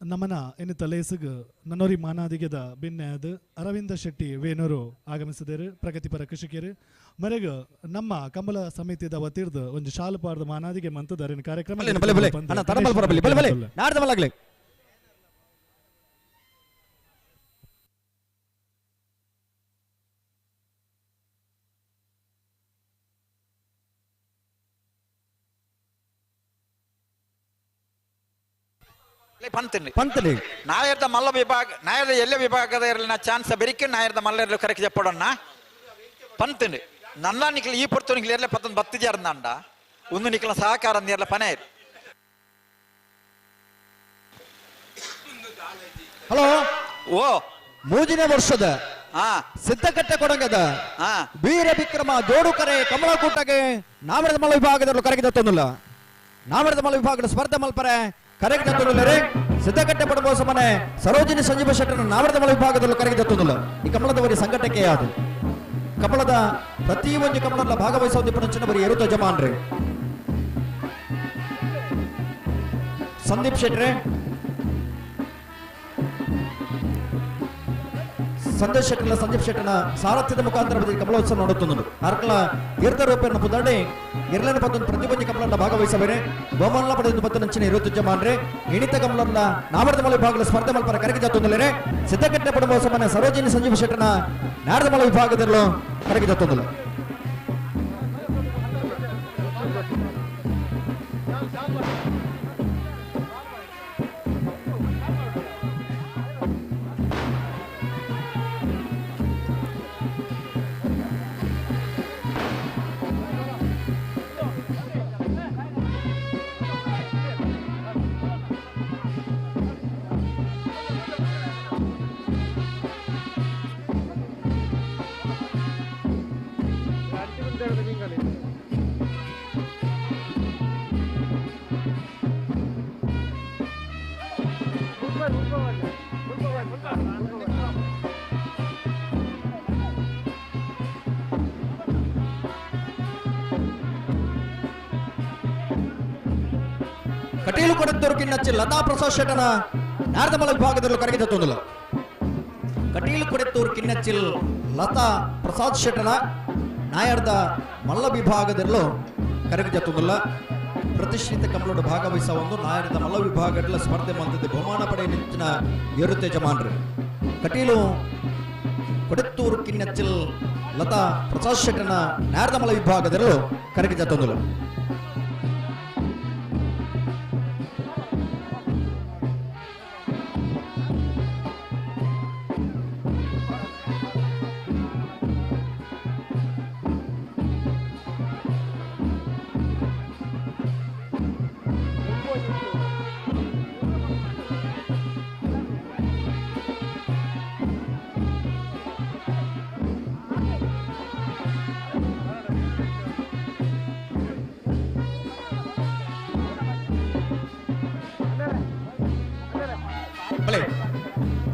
ನಮನ ಇನ್ನು ತಲೇಸುಗು ನನ್ನೋರಿ ಮಾನಾದಿಗೆದ ಬಿನ್ನೆದ ಅರವಿಂದ ಶೆಟ್ಟಿ ವೇನೂರು ಆಗಮಿಸಿದರು ಪ್ರಗತಿಪರ ಕೃಷಿಕರು ಮರೆಗ ನಮ್ಮ ಕಂಬಳ ಸಮಿತಿದ ವತಿರ್ದು ಒಂದು ಶಾಲು ಪಾರ್ದ ಮಾನಾದಿಗೆ ಮಂತದ ಕಾರ್ಯಕ್ರಮ. ಪಂತನಿ ನಾಯರ್ದ ಮಲ್ಲ ವಿಭಾಗ ನಾಯರ್ದ ಎಲ್ಲ ವಿಭಾಗದ ಇರಲಿ ನಾ ಚಾನ್ಸ್ ಬೆರಿಕೆ ನಾಯರ್ದ ಮಲ್ಲ ಇರಲು ಕರೆಕ್ಟ್ చెప్పಡಣ್ಣ ಪಂತನಿ ನನ್ನ ನಿಕ್ಲ ಈ ಪೊರ್ತು ನಿಕ್ಲ ಇರಲೆ ಪತ್ತೊಂದು ಬತ್ತಿ ಜಾರ್ದಂಡ ಒಂದು ನಿಕ್ಲ ಸಹಕಾರ ನೀರ್ಲ ಪನೆ. ಹಲೋ ಓ ಮೂಜಿನೇ ವರ್ಷದ ಸಿದ್ದಕಟ್ಟೆ ಕೊಡಂಗದ ವೀರ ವಿಕ್ರಮ ಜೋಡುಕರೆ ಕಮಲಕೂಟಗೆ ನಾಮರದ ಮಲ್ಲ ವಿಭಾಗದಲ್ಲಿ ಕರೆಗೆ ತಂದಿಲ್ಲ. ನಾಮರದ ಮಲ್ಲ ವಿಭಾಗದ ಸ್ಪರ್ಧೆ ಮಲ್ಪರೆ ಕರೆಗೆ ತಂದಿಲ್ಲರೆ ಸಿದ್ದಕಟ್ಟೆ ಪಡಬೋ ಸಮನೆ ಸರೋಜಿನಿ ಸಂಜೀವ ಶೆಟ್ಟರ್ ನಾಮರದ ಮಲ್ಲ ವಿಭಾಗದಲ್ಲಿ ಕರೆಗೆ ತಂದಿಲ್ಲ. ಈ ಕಮಲದವರಿ ಸಂಘಟಕ್ಕೆ ಯಾವುದು ಕಮಲದ ಪ್ರತಿಯೊಂದು ಕಮಲದ ಭಾಗವಹಿಸುವ ನಿಪುಣಚಿನ ಎರುತ ಜಮಾನ್ರಿ ಸಂದೀಪ್ ಶೆಟ್ರೆ ಸಂದೇಶ್ ಶೆಟ್ಟರ್ಲ ಸಂದೀಪ್ ಶೆಟ್ಟರ್ನ ಸಾರಥ್ಯದ ಮುಖಾಂತರ ಕಮಲೋತ್ಸವ ನೋಡುತ್ತೊಂದು ಅರ್ಕಲ ತೀರ್ಥರೂಪೇಣ ಪುದಾಡಿ ಇರ್ಲನ ಪತ್ತೊಂದು ಪ್ರತಿಬಂಧಿ ಕಮಲನ್ನ ಭಾಗವಹಿಸಬೇರೆ ಬಹುಮಾನ ಪಡೆದ ಪತ್ತನಂಚಿನ ಇರುತ್ತು ಜಮಾನ್ರೆ ಇಣಿತ ಕಮಲನ್ನ ನಾಮರದ ಮಲ ವಿಭಾಗದ ಸ್ಪರ್ಧೆ ಮಲ್ಪರ ಕರೆಗೆ ಜತ್ತೊಂದಲೇರೆ ಸಿದ್ದಕಟ್ಟೆ ಪಡುವ ಸಮಾನ ಸರೋಜಿನಿ ಸಂಜೀವ ಶೆಟ್ಟರ್ನ ನಾರದ ಮಲ ವಿಭಾಗದಲ್ಲೂ ಕರೆಗೆ ಜತ್ತೊಂದಲ್ಲ. ಕಟೀಲು ಕೊಡತ್ತೂರು ಕಿನ್ನಚ್ಚಿ ಲತಾ ಪ್ರಸಾದ್ ಶೆಟ್ಟನ ನಾರ್ದಮಲ ವಿಭಾಗದಲ್ಲೂ ಕರಗಿದ ತೊಂದಲ. ಕಟೀಲು ಕೊಡೆತ್ತೂರು ಕಿನ್ನಚ್ಚಿಲ್ ಲತಾ ಪ್ರಸಾದ್ ಶೆಟ್ಟನ ನಾಯರ್ದ ಮಲ್ಲ ವಿಭಾಗದಲ್ಲೂ ಕರಗಿದ ತೊಂದಲ. ಪ್ರತಿಷ್ಠಿತ ಕಂಬಳೋಡು ಭಾಗವಹಿಸುವ ಒಂದು ನಾಯರ್ದ ಮಲ್ಲ ವಿಭಾಗದ ಸ್ಪರ್ಧೆ ಮಂತದ್ದು ಬಹುಮಾನ ಪಡೆಯ ನಿಂತಿನ ಏರುತ್ತೆ ಜಮಾನ್ರು. ಕಟೀಲು ಕೊಡೆತ್ತೂರು ಕಿನ್ನಚ್ಚಿಲ್ ಲತಾ ಪ್ರಸಾದ್ ಶೆಟ್ಟನ ನಾಯರ್ದ ಮಲ್ಲ ವಿಭಾಗದಲ್ಲೂ ಕರಗಿದ ತೊಂದಲ.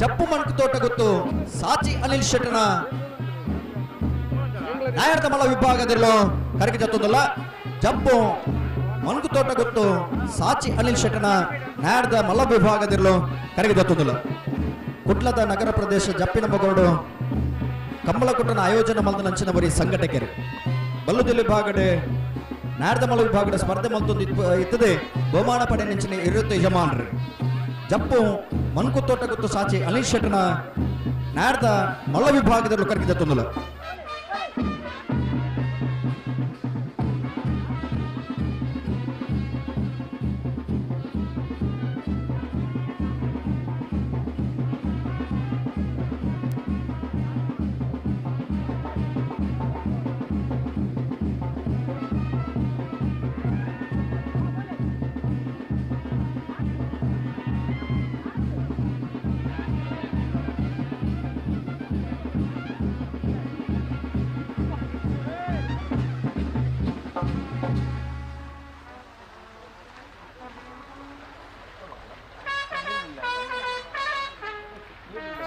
ಜಪ್ಪು ಮಣಕು ತೋಟ ಗೊತ್ತು ಸಾಚಿ ಅನಿಲ್ ಶೆಟ್ಟನ ನಾಯರ್ದಮಲ ವಿಭಾಗದಲ್ಲೂ ಕರಗಿ ಜತ್ತೊಂದಲ್ಲ. ಜಪ್ಪು ಮಣಕು ತೋಟ ಗೊತ್ತು ಸಾಚಿ ಅನಿಲ್ ಶೆಟ್ಟನ ನಾಯರ್ದ ಮಲ್ಲ ವಿಭಾಗದಲ್ಲೂ ಕರಗಿ ಜತ್ತೊಂದಲ್ಲ. ಕುಟ್ಲದ ನಗರ ಪ್ರದೇಶ ಜಪ್ಪಿನ ಮಗೋಡು ಕಂಬಳಕುಟ್ಟನ ಆಯೋಜನೆ ಮಲ್ದ ನಂಚಿನ ಬರೀ ಸಂಘಟಕರು ಬಲ್ಲುದಿಲ್ಲಿ ವಿಭಾಗಡೆ ನಾಯರ್ದಮಲ ವಿಭಾಗದ ಸ್ಪರ್ಧೆ ಮಲ್ತೊಂದು ಇತ್ತದೆ ಬಹುಮಾನ ಪಡೆ ನೆಂಚಿನ ಇರುತ್ತೆ ಯಜಮಾನರು. ಜಪ್ಪು ಮನ್ಕುತೋಟ ಗೊತ್ತು ಸಾಚಿ ಅನಿಲ್ ಶೆಟ್ಟನ ನಾಡ್ದ ಮಲ್ಲ ವಿಭಾಗದಲ್ಲೂ ಕರಗಿದ ತೊಂದಲ.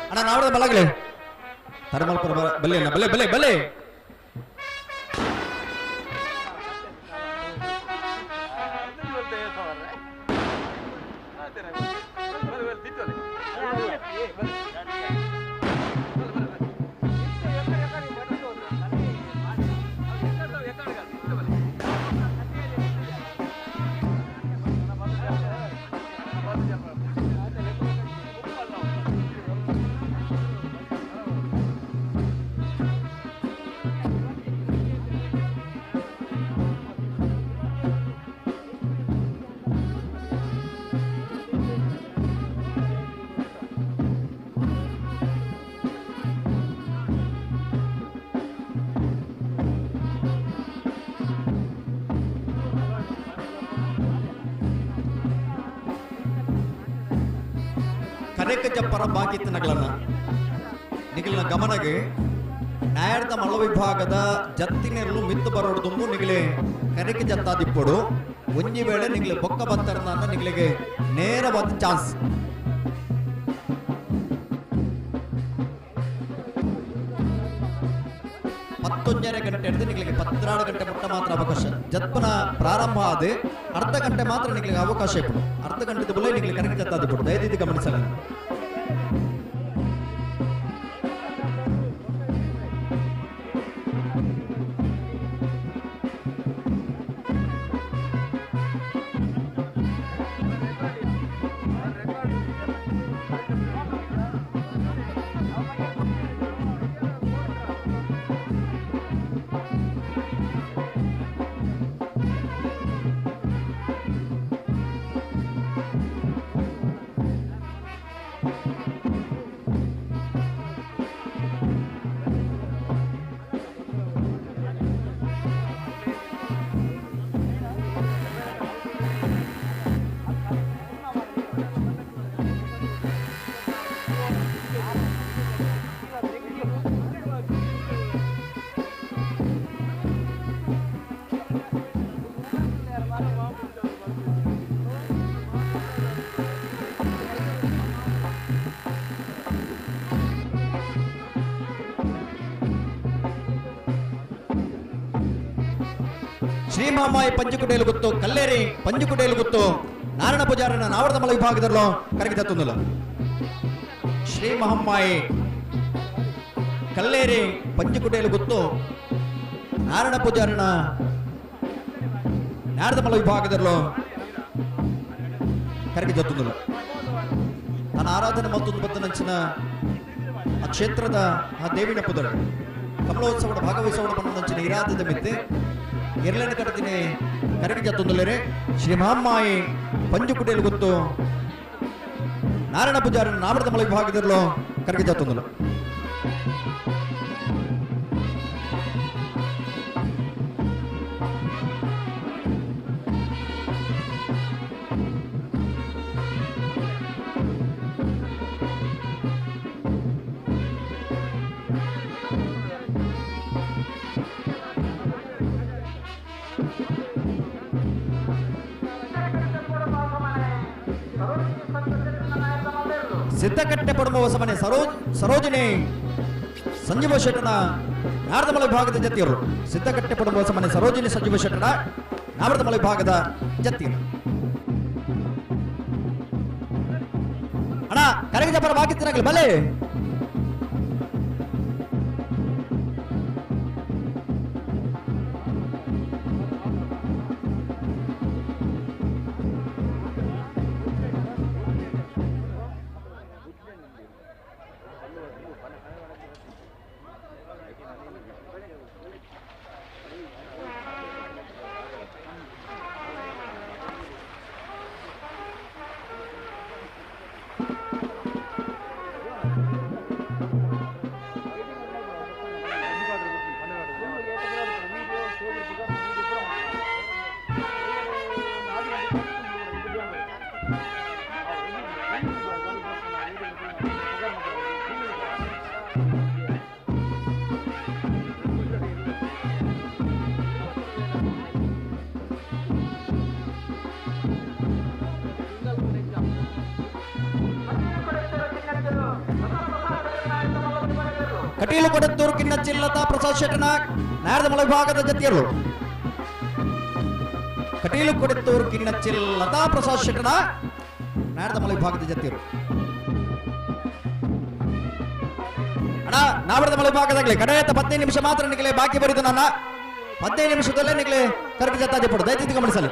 ಅಣ್ಣ ನಾವದ ಬಲಗಲೆ ತರಮಲ್ಪುರ ಬಲ್ಲೆ ಅಣ್ಣ, ಬಲ್ಲೆ ಬಲ್ಲೆ ಬಲ್ಲೆ. ಕರೆಕಜಪ್ಪರ ಬಾಕಿತ್ತನಗಳನ್ನು ನಿಗಲಿನ ಗಮನಗೆ ನಾಯರ್ದ ಮಳ ವಿಭಾಗದ ಜತ್ತಿನೆರಳು ಮಿತ್ತು ಬರೋಡು ತುಂಬು ನಿಗಲೆ ಕರೆಕೆ ಜತ್ತಾದಿಪ್ಪಡು ಒಂಜಿ ವೇಳೆ ನಿಗಲೆ ಬೊಕ್ಕ ಬತ್ತರನ ನಿಗಲಿಗೆ ನೇರವಾದ ಚಾನ್ಸ್. ಪತ್ತೊಂದರ ಗಂಟೆ ಹಿಡಿದು ನಿಗಲಿಗೆ 12 ಗಂಟೆ ಮುಟ್ಟ ಮಾತ್ರ ಅವಕಾಶ. ಜತ್ಪನ ಪ್ರಾರಂಭ ಆದ ಅರ್ಧ ಗಂಟೆ ಮಾತ್ರ ನಿಗಲಿಗೆ ಅವಕಾಶ ಇಪ್ಪಡು. ಅರ್ಧ ಗಂಟೆ ಬುಲೆ ನಿಗಲಿಗೆ ಕರೆಕ್ಟ್ ಜತ್ತಾದಿಪ್ಪಡು. ದಯದೀತಿ ಗಮನಿಸಲ್ಲ. ಶ್ರೀ ಮಹಾಮಾಯಿ ಪಂಜುಕುಡೇಲು ಗೊತ್ತು ಕಲ್ಲೇರಿ ಪಂಜುಕುಡೇಲು ಗೊತ್ತು ನಾರಾಯಣ ಪೂಜಾರನ ನಾವರದಮಲ ವಿಭಾಗದಲ್ಲೂ ಕರಗಿ ತತ್ತೊಂದಿಲ್ಲ. ಶ್ರೀ ಮಹಮ್ಮಾಯಿ ಕಲ್ಲೇರಿ ಪಂಜುಕುಡೇಲು ಗೊತ್ತು ನಾರಾಯಣ ಪೂಜಾರನ ನಾರದಮಲ ವಿಭಾಗದಲ್ಲೂ ಕರಗಿ ಜತ್ತೊಂದಿಲ್ಲ. ತನ್ನ ಆರಾಧನೆ ಮತ್ತೊಂದು ಬತ್ತನಂಚಿನ ಆ ಕ್ಷೇತ್ರದ ಆ ದೇವಿನ ಪುದರ್ ಕಮಲೋತ್ಸವದ ಭಾಗವಹಿಸೋಣ ಬಂದಂಚಿನ ಇರಾದದ ಮಿತ್ತೆ ಎರಳನ ಕಡತಿನಿ ಕರಗಿ ಜತ್ತೊಂದುಲ್ಲೇರೆ ಶ್ರೀ ಮಹಮ್ಮಾಯಿ ಪಂಜುಕುಡೇಲು ಗೊತ್ತು ನಾರಾಯಣ ಪೂಜಾರನ ನಾಮರದ ವಿಭಾಗದಲ್ಲೂ ಕರಗಿ ಜತ್ತೊಂದುಲ್ಲ. ಸಿದ್ಧಕಟ್ಟೆ ಪಡುವ ಹೊಸಮನೆ ಸರೋಜಿನಿ ಸಂಜೀವ ಶೆಟ್ಟನ ನಾರದಮಲ ವಿಭಾಗದ ಜತಿಯರು. ಸಿದ್ಧಕಟ್ಟೆ ಪಡುವ ಹೊಸಮನೆ ಸರೋಜಿನಿ ಸಂಜೀವ ಶೆಟ್ಟನ ನಾರದಮಲ ವಿಭಾಗದ ಜತಿಯರು. ಅಣ್ಣ ಕರಗಿಜಪರ ಬಾಕಿತ್ತಿನಾಗಲಿ ಬಲೆ. ಕಟೀಲು ಕೊಡತ್ತೂರು ಕಿನ್ನಚಿಲ್ಲತಾ ಪ್ರಸಾದ್ ಶೆಟ್ಟನ ನಾರದಮಲ ವಿಭಾಗದ ಜತಿಯರು. ಕಟೀಲು ಕೊಡತ್ತೂರು ಕಿನ್ನಚಿಲ್ಲತಾ ಪ್ರಸಾದ್ ಶೆಟ್ಟನ ನಾರದಮಲ ವಿಭಾಗದ ಜತಿಯರು. ಅಣ್ಣ ನಾವರದಮಲ ವಿಭಾಗದಾಗಲಿ ಕಡೆಯ 15 ನಿಮಿಷ ಮಾತ್ರ ನಿಗಲೆ ಬಾಕಿ ಬರಿದು ನನ್ನ 15 ನಿಮಿಷದಲ್ಲೇ ನಿಗಲೆ ಕರಗಿ ಜತ್ತಾಜಿ ಪಡು ದಯವಿಟ್ಟು ಗಮನಿಸಲಿ.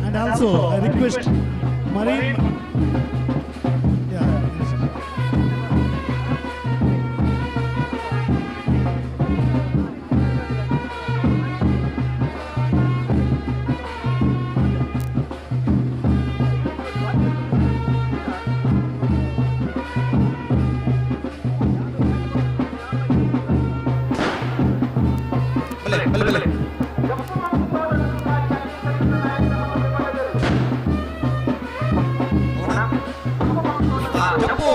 And also, I request Marine. Yeah. ಬಲೆ ಬಲೆ ಬಲೆ ಜಪ್ಪು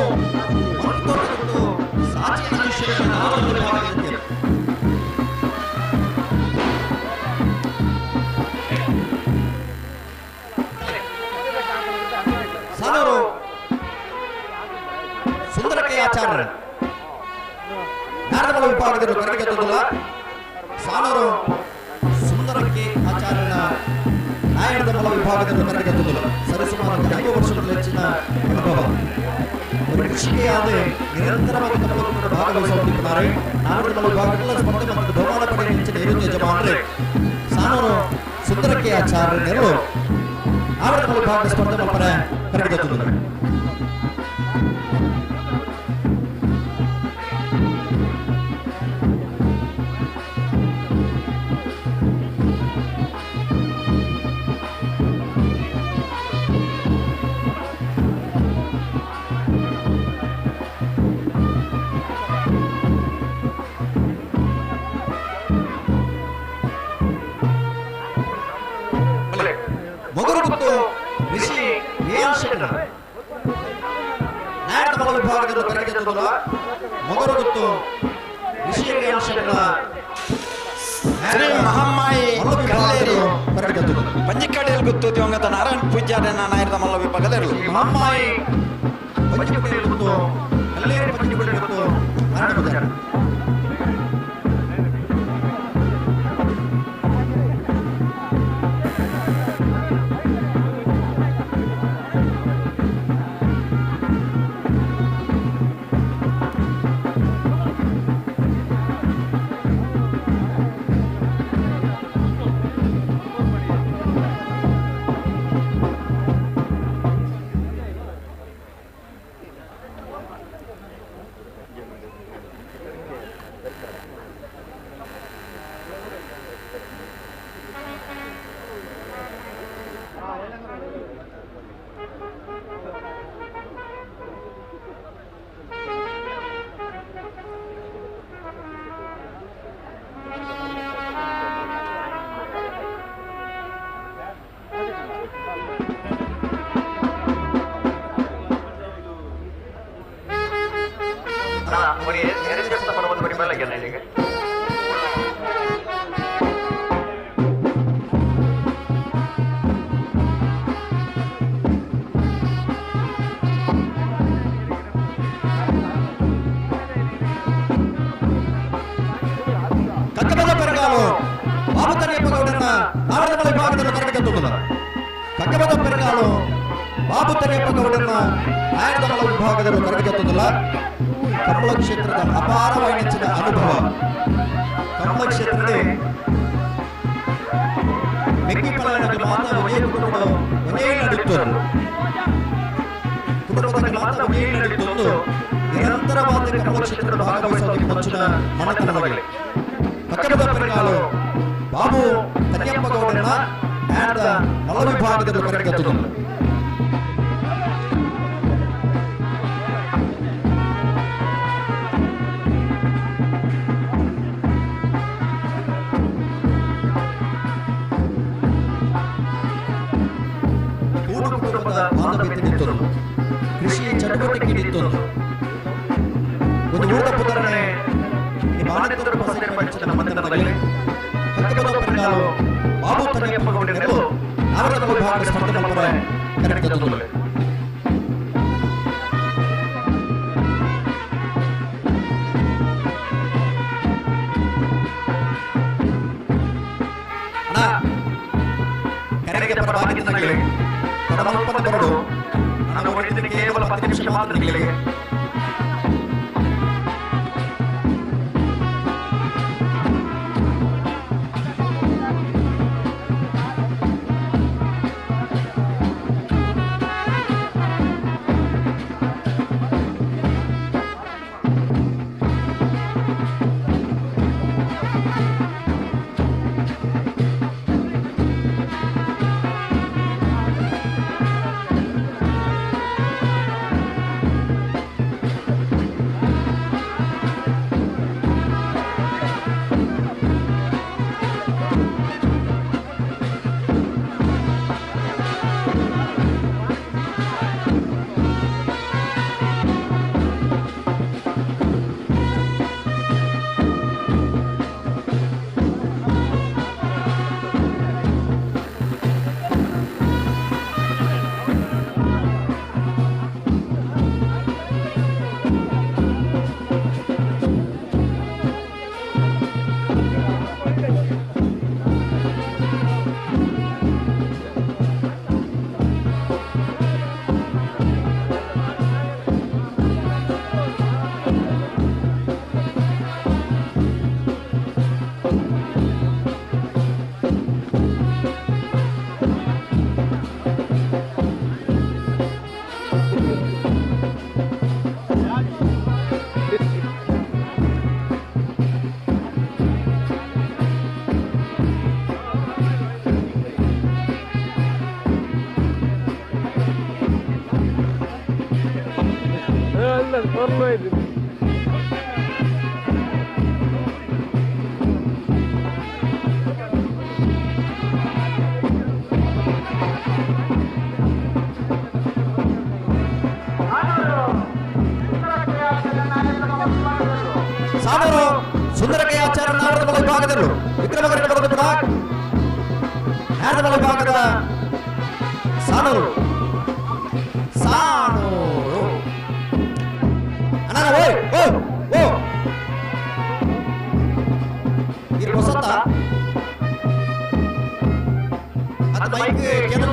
ಸಾನೂರು ಸುಂದರಕ್ಕೆ ಆಚಾರ್ಯ ನಾರದಮಲ ವಿಭಾಗದಲ್ಲಿ ಕರಡಿಗೆ ತಂದಿಲ್ಲ. ಸಾನೂರು ಸುಂದರಕ್ಕೆ ಆಚಾರ್ಯನ ನಾಯಣದಮಲ ವಿಭಾಗದಲ್ಲಿ ಕರಡಿಗೆ ತಂದಿಲ್ಲ. ಸರಿಸುಮಾರು 5 ವರ್ಷಗಳ ಹೆಚ್ಚಿನ ಅನುಭವ. ಕೃಷಿಕೆಯಾದ ನಿರಂತರವಾಗಿ ತಮ್ಮನ್ನು ಭಾಗವಹಿಸುತ್ತಿದ್ದಾರೆ. ನಾರದಮಲ ವಿಭಾಗದಲ್ಲಿ ಸ್ಪರ್ಧೆ ಮತ್ತು ಬಹುಮಾನ ಪಡೆಯ ಹೆಚ್ಚಿನ ನಿರುದ್ಯೋಗ ಯಜಮಾನರೇ ಸಾನೂರು ಸುಂದರಕ್ಕೆ ಆಚಾರ್ಯ ನೆರಳು ನಾರದಮಲ ವಿಭಾಗದ ಸ್ಪರ್ಧೆ ಮಲ್ಪರ ಕರಡಿಗೆ ತಂದಿಲ್ಲ. ನಾಯಕಮಲ ವಿಭಾಗದಲ್ಲಿ ಕರಡಿಗೆ ತಂದಿಲ್ಲ. ಮೊಗರುಗುತ್ತು ಋಷಿ ಶ್ರೀ ಮಹಮ್ಮಾಯಿ ಕಲ್ಲೇರಿ ಪಂಜಿಕಡಿಯಲ್ಲಿ ಗುತ್ತು ದಿವಂಗತ ನಾರಾಯಣ ಪೂಜಾರ್ಯನ ನಾಯರದ ಮಲ್ಲ ವಿಭಾಗದ ಇರಲು ಮಹಮ್ಮಾಯಿ ಪಂಜಿಕಡಿಯಲ್ಲಿ ಗುತ್ತು ಕಲ್ಲೇರಿ ಪಂಜಿಕಡಿಯಲ್ಲಿ ಗುತ್ತು ನಾರಾಯಣ ಪೂಜಾರಿ. ಕಕ್ಕಬದ ಪೆರಗಾಲು ಬಾಬು ತನ್ಯಪ್ಪ ಗೌಡನ ನಾರದಮಲ ವಿಭಾಗದಲ್ಲಿ ಕರಡಿಗೆ ತಂದಿಲ್ಲ. ಕಕ್ಕಬದ ಪೆರಗಾಲು ಬಾಬು ತನ್ಯಪ್ಪ ಗೌಡನ ನಾಯಕದಮಲ ವಿಭಾಗದಲ್ಲಿ ಕರಡಿಗೆ ತಂದಿಲ್ಲ. ಕಂಬಳ ಕ್ಷೇತ್ರದ ಅಪಾರವಾದ ಅನುಭವ. ಕಂಬಳ ಕ್ಷೇತ್ರದಲ್ಲಿ ಮೆಕ್ಕಿ ಪಲಾಯನಕ್ಕೆ ಮಾತಾ ಒಂದೇ ಕುಟುಂಬ ಒಂದೇ ನಡುತ್ತೊಂದು ಕುಟುಂಬದ ಮಾತಾ ಒಂದೇ ನಡುತ್ತೊಂದು ನಿರಂತರವಾದ ಕಂಬಳ ಕ್ಷೇತ್ರದ ಭಾಗವಹಿಸೋದಕ್ಕೆ ಮುಂಚಿನ ಮನೆತನವಾಗಲಿ. ಕಕ್ಕಬದ ಪೆರಗಾಲು ಬಾಬು ತನ್ಯಪ್ಪ ಗೌಡನ ನ್ಯಾಯದ ಮಲ್ಲ ವಿಭಾಗದಲ್ಲಿ ಕರಡಿಗೆ ತಂದಿಲ್ಲ. ಕೂಡು ಕುಟುಂಬದ ಬಾಂಧವ್ಯತೆ ನಿಂತೊಂದು ಕೃಷಿ ಚಟುವಟಿಕೆ ನಿಂತೊಂದು ಒಂದು ಊಟದ ಪುದರಣೆ ಮಾನಂತರ ಪಂಚನ ಮಂದನದಲ್ಲಿ ಕಕ್ಕಬದ ಪೆರಗಾಲು ಬಾಬು ತನ್ಯಪ್ಪ ಗೌಡನೆರಳು ನಾರದಮಲ ವಿಭಾಗದ ಸ್ಪರ್ಧೆ ಮಲ್ಪರ ಕರಡಿಗೆ ತಂದಿಲ್ಲ. ಅಣ್ಣ ಕರೆಗೆ ಪರವಾಗಿ ತಡಮಲ್ಪನ ಬರಡು ನಾನು ಹೊರಟಿದ್ದು ಕೇವಲ 10 ನಿಮಿಷ ಮಾತ್ರ ನಿಮಗೆ. ಸರ್ಪ್ರೈಸ್. ಸಾನೂರು ಸುಂದರಕೈ ಆಚಾರ್ಯ ನಾಡದ ವಿಭಾಗದಲ್ಲೂ ವಿಕ್ರಮಗರಣ ಬರೆದು ಕೂಡ ನಾಡದ ವಿಭಾಗದ ಸಾನೂರು ಸಾನೂರು ಅಣ್ಣ ಓಯ್ ಓ ಓ ಇದು ಹೊಸತ ಅದು ಮೈಕ್ ಕೇಂದ್ರ.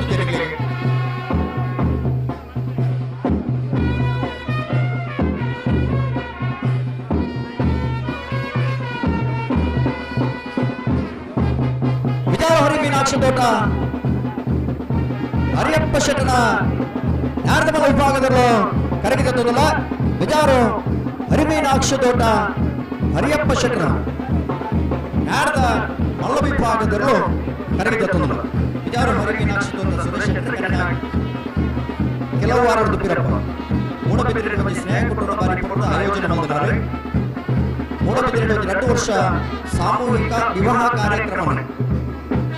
ವಿಜಯಹರಿ ಮೀನಾಕ್ಷಿ ತೋಟ ಹರಿಯಪ್ಪ ಶೆಟ್ಟನ ನಾರದಮಲ ವಿಭಾಗದಲ್ಲೂ ಕರಗಿದ ತೊದಲ ಬಿಜಾರು ಹರಿಮೀನಾಕ್ಷಿ ತೋಟ ಹರಿಯಪ್ಪ ಶೆಟ್ಟನ ನಾರದ ಮಲ್ಲ ವಿಭಾಗದಲ್ಲೂ ಕರಗಿದ ತೊದಲ ಬಿಜಾರು ಹರಿಮೀನಾಕ್ಷಿ ತೋಟ ಸುರೇಶ್ ಶೆಟ್ಟರ್ ಕನ್ನಡ ಕೆಲವು ವಾರದ ಪಿರಪ್ಪ ಮೂಡಬಿದಿರೆ ಸ್ನೇಹ ಕುಟುಂಬ ಬಾರಿ ಪುರದ ಆಯೋಜನೆ ಮಾಡಿದ್ದಾರೆ. ಮೂಡಬಿದಿರೆ 2 ವರ್ಷ ಸಾಮೂಹಿಕ ವಿವಾಹ ಕಾರ್ಯಕ್ರಮ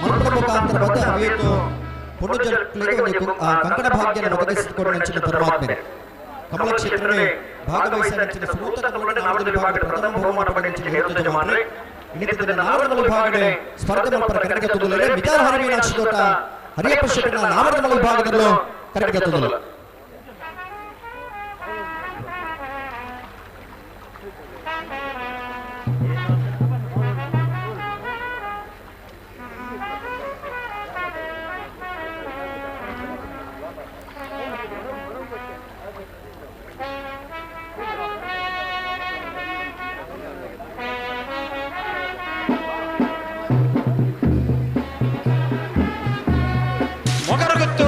ಮಲ್ಪದ ಮುಖಾಂತರ ಬಂದ ಅವಿಯತ್ತು ಪೊಣ್ಣು ಜನಗಳಿಗೆ ಒಂದು ಕಂಕಣ ಭಾಗ್ಯನ ಒದಗಿಸಿಕೊಂಡು ನೆಂಚಿನ ಧರ್ಮಾತ್ಮೆ ಕಮಲ ಕ್ಷೇತ್ರವೇ ಭಾಗವಹಿಸ ನೆಂಚಿನ ಸುಮೂತ ಕಮಲದ ನಾರದ ವಿಭಾಗದ ಪ್ರಥಮ ಬಹುಮಾನ ಪಡೆದ ನೆಂಚಿನ ಹೇಳುತ್ತ ಜಮಾನ್ರೆ ಇನ್ನಿತರ ನಾರದ ವಿಭಾಗಡೆ ಸ್ಪರ್ಧೆ ಮಲ್ಪರ ಕರಗಿದ ತುದುಲರೆ ಮಿತಾರ ಹರಿಮೀನಾಕ್ಷಿ ತೋಟ ಹರಿಯಪ್ಪ ಶೆಟ್ಟನ ನಾರದ ವಿಭಾಗದಲ್ಲೂ ಕರಗಿದ ತುದುಲು. ಮೊಗರುಗುತ್ತು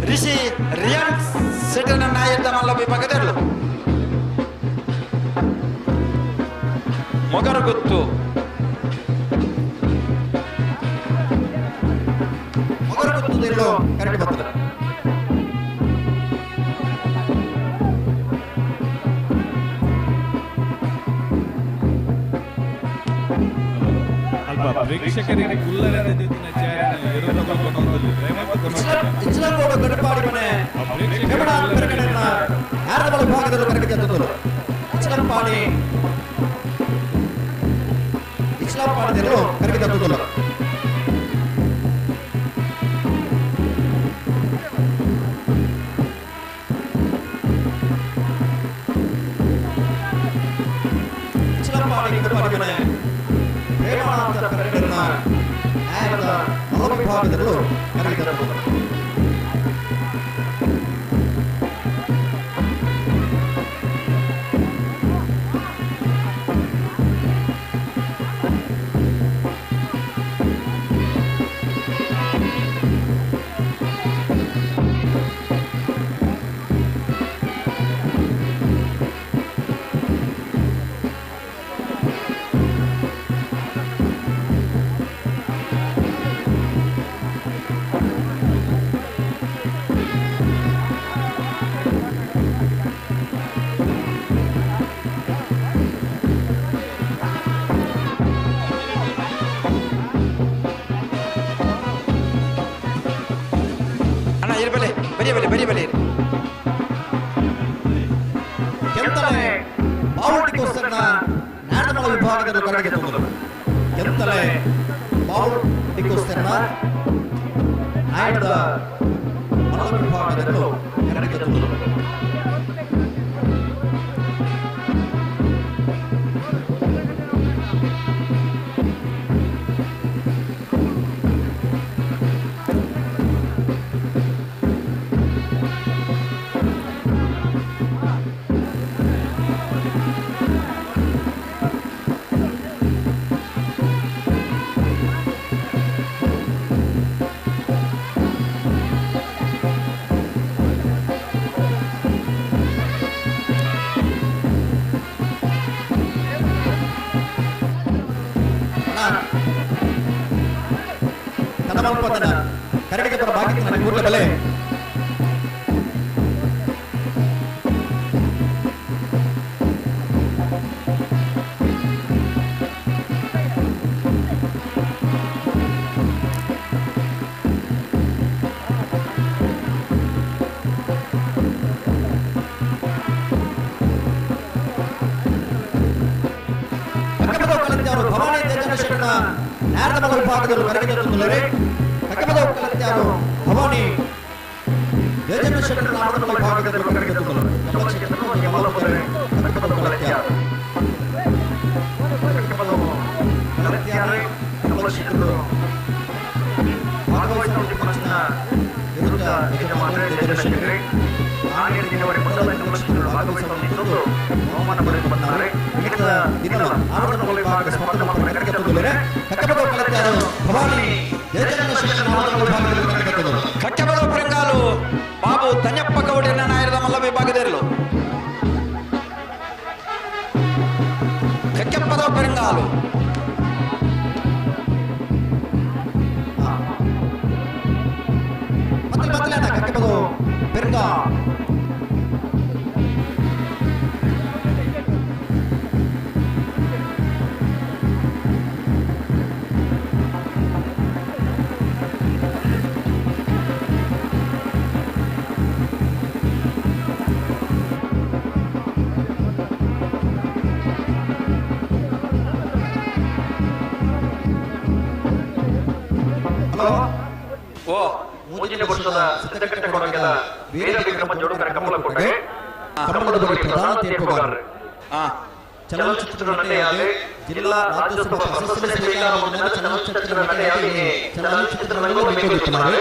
ರಿಷಿ ರಿಯನ್ ಸೆಟನ ನಾಯಕ ಮಲ್ಲ ವಿಭಾಗದಲ್ಲೂ ಮೊಗರುಗುತ್ತು ಮೊಗರುಗುತ್ತದೆಲ್ಲೋ ಕರೆಕ್ಟ್ ಬರ್ತದೆ. ಅಲ್ಪ ಪ್ರೇಕ್ಷಕರಿಗೆ ಕುಲ್ಲರದ ದಿನ ಇಚ್ಲಂಗೋಡು ಗಡಪಾಡಿ ಮನೆ ಹೆಮಡ ಪೆರಗಡೆನ ನಾರದಮಲ ವಿಭಾಗದಲ್ಲೂ ಕರಗಿದ ತುದುಲು ಇಚ್ಲಂಪಾಡಿ ಇಚ್ಲಂಪಾಡಿದಲ್ಲೂ ಕರಗಿದ ತುದುಲು. ಇಚ್ಲಂಪಾಡಿ ಗಡಪಾಡಿ ಮನೆ ಪ್ರೇಮನಾಥ ಪೆರಗಡೆನ ನ್ಯಾಯದ ಮಲ ವಿಭಾಗದಲ್ಲೂ ಕರಗಿದ ತುದುಲು. ಅಣ್ಣ ಇರ್ಬಲೆ ಬರೀ ಬಲೆ ಬರೀ ಬಲೆ. ಕೆಂತಲೆ ಬಾವುಟಿಗೋಸ್ಕರ ನಾಡದಮಲ ವಿಭಾಗದಲ್ಲೂ ಕರಗಿದ ತುದುಲು. ಕೆಂತಲೆ ಬಾವುಟಿಗೋಸ್ಕರ ನಾಯಕದ ಮಲ್ಲ ವಿಭಾಗದಲ್ಲೂ ಕರಗಿದ ತುದುಲು. ಕನಮಲ್ಪದನ ಕರಡಿಗೆ ಬರ ಬಾಗಿತ್ತಿನ ಕೂಡಲೇ ಬೆಲೆ. ಕಲತ್ಯಾರು ಭವಾನಿ ದೇಜನ ಶೆಟ್ಟನ ನಾರದಮಲ ವಿಭಾಗದವರು ಕರಗಿದ ತೊಂದರೆ. ಕಕ್ಕಪದ ಕಲತ್ಯಾರು ಭವಾನಿ ದೇಜನ ಶೆಟ್ಟನ ನಾರದಮಲ ವಿಭಾಗದವರು ಕರಗಿದ ತೊಂದರೆ. ಕಮಲ ಕ್ಷೇತ್ರದ ಮಲ್ಲಪುರೆ ಕಕ್ಕಪದ ಕಲತ್ಯಾರು ಕಲತ್ಯಾರು ಕಮಲ ಕ್ಷೇತ್ರದ ಭಾಗವಹಿಸುವ ವಿರುದ್ಧ ಯಜಮಾನರೇ ದೇಜನ ಶೆಟ್ಟರೆ ಆನೆಯಡಿನವರೆ ಮೊದಲ ಕಮಲ ಭಾಗವಹಿಸುವ ಬಹುಮಾನ ಪಡೆದು ಬಂದ್ದಾರೆ. ದಿನ ಆವರಣದ ವಿಭಾಗದ ಸ್ಪರ್ಧೆ ಮಾಡುವ ಕರಗಿದ ತೊಂದರೆ. ಕಕ್ಕಪದ ಕಲತ್ಯಾರು ಭವಾನಿ ದೇಜನ ಶೆಟ್ಟನ ನಾರದಮಲ ವಿಭಾಗದವರು ಕರಗಿದ ತೊಂದರೆ. ಕಟ್ಟಬದ ಪೆರಂಗಾಲು ಬಾಬು ತನ್ಯಪ್ಪ ಗೌಡನ ನಾಯರದ ಮಲ್ಲ ವಿಭಾಗದಿರಲು ಕಕ್ಕೆಪ್ಪದ ಪೆರಂಗಾಲು ಮತ್ತೆ ಮತ್ತೆ ಅಣ್ಣ ಕಕ್ಕೆಪದ ಪೆರಂಗಾ ಓ ಮೂಜಿನ ವರ್ಷದ ಸಿದ್ಧಕಟ್ಟೆ ಕೊಡಗದ ವೀರ ವಿಕ್ರಮ ಜೋಡುಕರ ಕಮಲ ಕೊಟ್ಟರೆ ಕಮಲದ ಬಗ್ಗೆ ಪ್ರಧಾನ ತೀರ್ಪುಗಾರರು. ಚಲನಚಿತ್ರ ನಟೆಯಾದ ಜಿಲ್ಲಾ ರಾಜ್ಯೋತ್ಸವ ಪ್ರಶಸ್ತಿ ಸ್ವೀಕಾರ ಮಾಡಿದ ಚಲನಚಿತ್ರ ನಟೆಯಾಗಿ ಚಲನಚಿತ್ರ ರಂಗವನ್ನು ಮೇಲ್ಕೊಡುತ್ತಾರೆ.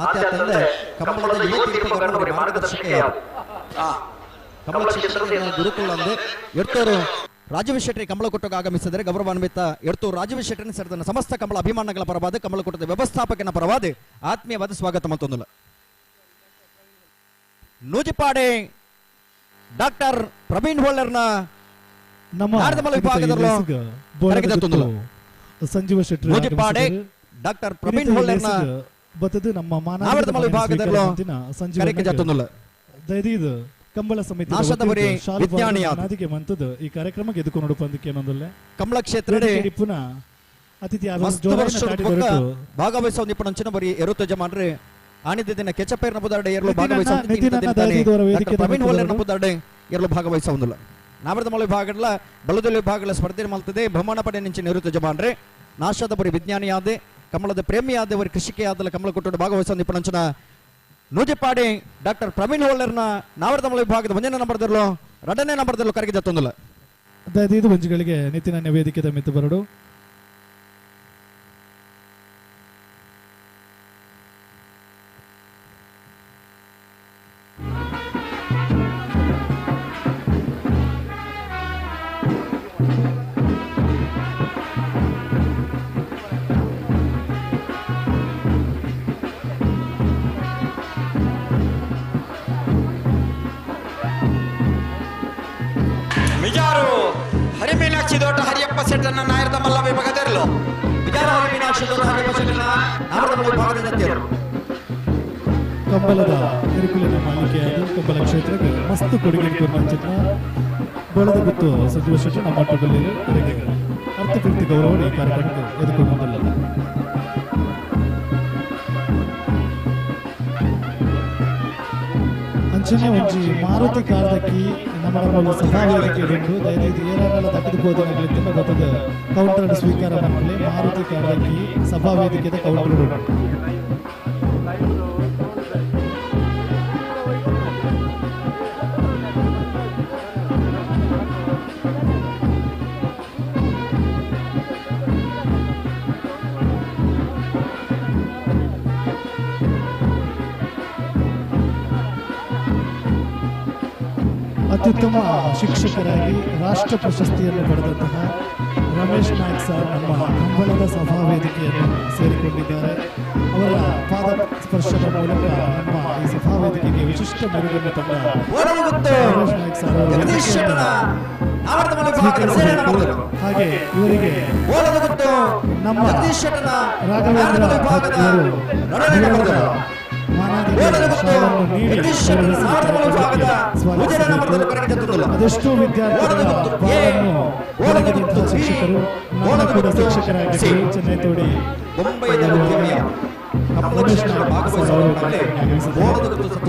ಆತ ತಂದೆ ಕಮಲದ ಯುವ ತೀರ್ಪುಗಾರರು ಮಾರ್ಗದರ್ಶಕಿಯಾದರು. ಕಮಲ ಕ್ಷೇತ್ರದ ಗುರುಕುಲ ಅಂದೆ ಎಡ್ತೂರು ರಾಜೀವ್ ಶೆಟ್ಟಿ ಕಮಲಕೂಟಕ್ಕೆ ಆಗಮಿಸಿದರೆ ಗೌರವಾನ್ವಿತ ಎಡ್ತೂರು ರಾಜೀವ್ ಶೆಟ್ಟಿನ ಸೇರಿದ ಸಮಸ್ತ ಕಮಲ ಅಭಿಮಾನಗಳ ಪರವಾದ ಕಮಲಕೂಟದ ವ್ಯವಸ್ಥಾಪಕನ ಪರವಾದ ಆತ್ಮೀಯವಾದ ಸ್ವಾಗತ ಮತ್ತೊಂದಿಲ್ಲ. ನೂಜಿಪಾಡೆ ಡಾಕ್ಟರ್ ಪ್ರವೀಣ್ ಹೋಳ್ಳರ್ನ ನಮ್ಮ ನಾರದಮಲ ವಿಭಾಗದಲ್ಲೂ ಸಂಜೀವ ಶೆಟ್ಟಿ ನೂಜಿಪಾಡೆ ಡಾಕ್ಟರ್ ಪ್ರವೀಣ್ ಹೋಳ್ಳರ್ನ ಬತ್ತದು ನಮ್ಮ ನಾರದಮಲ ವಿಭಾಗದಲ್ಲೂ ಕರೆಗೆ ಜತ್ತೊಂದಿಲ್ಲ. ದಯದೀದು ಕಂಬಳ ಸಮಿತಿ ನಾಶದವರೇ ವಿಜ್ಞಾನಿಯಾದ ನಾದಿಗೆ ಮಂತದ್ದು ಈ ಕಾರ್ಯಕ್ರಮಕ್ಕೆ ಎದುಕು ನೋಡುಪಂದಕ್ಕೆ ಏನೊಂದಲ್ಲ ಕಮಲ ಕ್ಷೇತ್ರ ಪುನಃ ಅತಿಥಿ ಮಸ್ತ್ ವರ್ಷದ ಬೊಕ್ಕ ಭಾಗವಹಿಸುವ ನಿಪುಣಂಚಿನ ಬರಿ ಎರುತ ಜಮಾನ್ರೆ ಆನಿದ ದಿನ ಕೆಚಪೇರ್ನ ಬುದಾರ್ಡೆ ಎರಲು ಭಾಗವಹಿಸುವ ಪ್ರವೀಣ್ ಹೋಲೇರ್ನ ಬುದಾರ್ಡೆ ಎರಲು ಭಾಗವಹಿಸುವುದಿಲ್ಲ. ನಾಮರದ ವಿಭಾಗಗಳ ಬಲದಲ್ಲಿ ವಿಭಾಗಗಳ ಸ್ಪರ್ಧೆ ಮಲ್ತದೆ ಬಹುಮಾನ ಪಡೆ ನಿಂಚಿನ ಎರುತ ಜಮಾನ್ರೆ ನಾಶದ ಬರಿ ವಿಜ್ಞಾನಿಯಾದೆ ಕಮಲದ ಪ್ರೇಮಿಯಾದ ಅವರ ಕೃಷಿಕೆಯಾದಲ್ಲ ಕಮಲ ಕೊಟ್ಟು ಭಾಗವಹಿಸುವ ನಿಪುಣಂಚಿನ ನೂಜಿಪಾಡಿ ಡಾಕ್ಟರ್ ಪ್ರವೀಣ್ ಹೋಳ್ಳರ್ನ ನಾವರದಮಲ ವಿಭಾಗದ ಒಂದನೇ ನಂಬರ್ದಲ್ಲೂ ಎರಡನೇ ನಂಬರ್ದಲ್ಲೂ ಕರಗಿ ಜತ್ತೊಂದಿಲ್ಲ. ದಯದೀದು ಮಂಜುಗಳಿಗೆ ನಿತಿನ ವೇದಿಕೆದ ಮಿತ್ತು ಬರಡು. ಮಿಜಾರು ಹರಿಮೀನಾಕ್ಷಿ ದೋಟ ಹರಿಯಪ್ಪ ಶೆಟ್ಟನ ನಾಯರದ ಮಲ್ಲ ವಿಭಾಗದಿರಲು ಮಿಜಾರು ಹರಿಮೀನಾಕ್ಷಿ ದೋಟ ಹರಿಯಪ್ಪ ಶೆಟ್ಟನ ನಾರದಮಲ ವಿಭಾಗದ ಜತ್ತಿಯರು. ಕಂಬಳದ ತಿರುಕುಲಿನ ಮಾಲಿಕೆಯಾದ ಕಂಬಳ ಕ್ಷೇತ್ರಕ್ಕೆ ಮಸ್ತ್ ಕೊಡುಗೆ ಕೊಡುವಂಚಿನ ಬೋಳದ ಗುತ್ತು ಸಂಜೀವ ಶೆಟ್ಟಿ ನಮ್ಮ ಮಟ್ಟದಲ್ಲಿ ಅರ್ಥಪೂರ್ತಿ ಗೌರವ ಈ ಕಾರ್ಯಕ್ರಮಕ್ಕೆ ಎದುಕೊಂಡು ಬಂದಿಲ್ಲ. ಅಂಚನೆ ಒಂಜಿ ಮಾರುತಿ ಕಾರ್ದಕ್ಕಿ ನಮ್ಮ ನಮ್ಮ ಸಭಾ ವೇದಿಕೆ ಉಂಟು. ದಯದೈದು ಏನಾಗಲ್ಲ ತಕ್ಕದು ಬೋಧನೆಗಳಿದ್ದೆಲ್ಲ ಗೊತ್ತದ ಕೌಂಟರ್ ಸ್ವೀಕಾರ ಮಾಡಲಿ. ಮಾರುತಿ ಕಾರ್ದಕ್ಕಿ ಸಭಾ ವೇದಿಕೆದ ಕೌಂಟರ್ ಉಂಟು. ಅತ್ಯುತ್ತಮ ಶಿಕ್ಷಕರಾಗಿ ರಾಷ್ಟ್ರ ಪ್ರಶಸ್ತಿಯನ್ನು ಪಡೆದಂತಹ ರಮೇಶ್ ನಾಯ್ಕ್ ಸರ್ ನಮ್ಮ ಕಂಬಳದ ಸಭಾ ವೇದಿಕೆಯನ್ನು ಸೇರಿಕೊಂಡಿದ್ದಾರೆ. ಅವರ ಪಾದ ಸ್ಪರ್ಶದ ಮೂಲಕ ನಮ್ಮ ಈ ಸಭಾ ವೇದಿಕೆಗೆ ವಿಶಿಷ್ಟ ಮೆರುಗನ್ನು ತಂದ ರಮೇಶ್ ನಾಯ್ಕ್ ಸರ್ ಅವರು ಹಾಗೆ ಇವರಿಗೆ ನಮ್ಮ ರಾಘವೇಂದ್ರ ನೀಡಿ ಅದೆಷ್ಟೋ ವಿದ್ಯಾರ್ಥಿಗಳ ಬಾಳನ್ನು ಬೆಳಗಿದಂತಹ ಶಿಕ್ಷಕರು, ನಾನು ಕೂಡ ಶಿಕ್ಷಕರಾಗಿದ್ದರು ಚೆನ್ನೈ ತೋಡಿ ರಮೇಶ್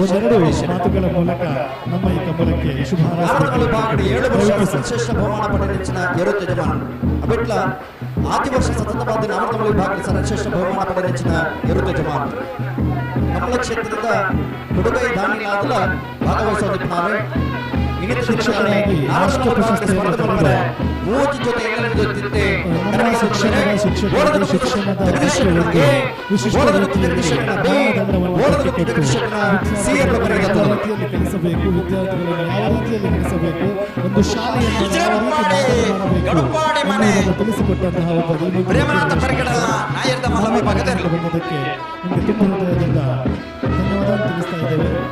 ಒಂದೆರಡು ಮಾತುಗಳ ಮೂಲಕ ನಮ್ಮ ಈ ಕಂಬಳಕ್ಕೆ ಶುಭ ಏಳು ವರ್ಷ ಶ್ರೇಷ್ಠ ಬಹುಮಾನ ಪಡೆದ ಏರುತ್ತ ಯಜಮಾನ್ ಅಬಿಟ್ಲ ಆದಿ ವರ್ಷ ಸತತವಾದ ನಾಮತಮಳ ವಿಭಾಗದ ಸರ್ವಶ್ರೇಷ್ಠ ಬಹುಮಾನ ಪಡೆದ ಏರುತ್ತ ಯಜಮಾನ್ ಕಮಲ ಕ್ಷೇತ್ರದ ಕೊಡುಗೈ ದಾನಿಲಾದಲ ಭಾಗವಹಿಸೋದಿಪ್ಪನಾವೆ ಇನ್ನಿತರ ಶಿಕ್ಷಕರೇ ರಾಷ್ಟ್ರ ಪ್ರಶಸ್ತಿಯನ್ನು ಪಡೆದ ಮೂವತ್ತು ಜೊತೆ ಎಲ್ಲರಿಗೂ ಶಿಕ್ಷಣದ ಶಿಕ್ಷಣದ ಒಂದು ವಿಶಿಷ್ಟ ರೀತಿಯಲ್ಲಿ ಮಾನದಂಡವನ್ನು ಕಟ್ಟಿಕೊಟ್ಟು ವಿದ್ಯಾರ್ಥಿಗಳನ್ನು ಯಾವ ರೀತಿಯಲ್ಲಿ ಕಲಿಸಬೇಕು, ವಿದ್ಯಾರ್ಥಿಗಳನ್ನು ಯಾವ ರೀತಿಯಲ್ಲಿ ನಡೆಸಬೇಕು, ಒಂದು ಶಾಲೆಯನ್ನು ಯಾವ ರೀತಿ ಮಾಡಬೇಕು ಅನ್ನೋದನ್ನು ತಿಳಿಸಿಕೊಟ್ಟಂತಹ ಒಬ್ಬ ಬಂದದಕ್ಕೆ ನಿಮಗೆ ತುಂಬ ಹೃದಯದಿಂದ ಧನ್ಯವಾದ ತಿಳಿಸ್ತಾ ಇದ್ದೇವೆ.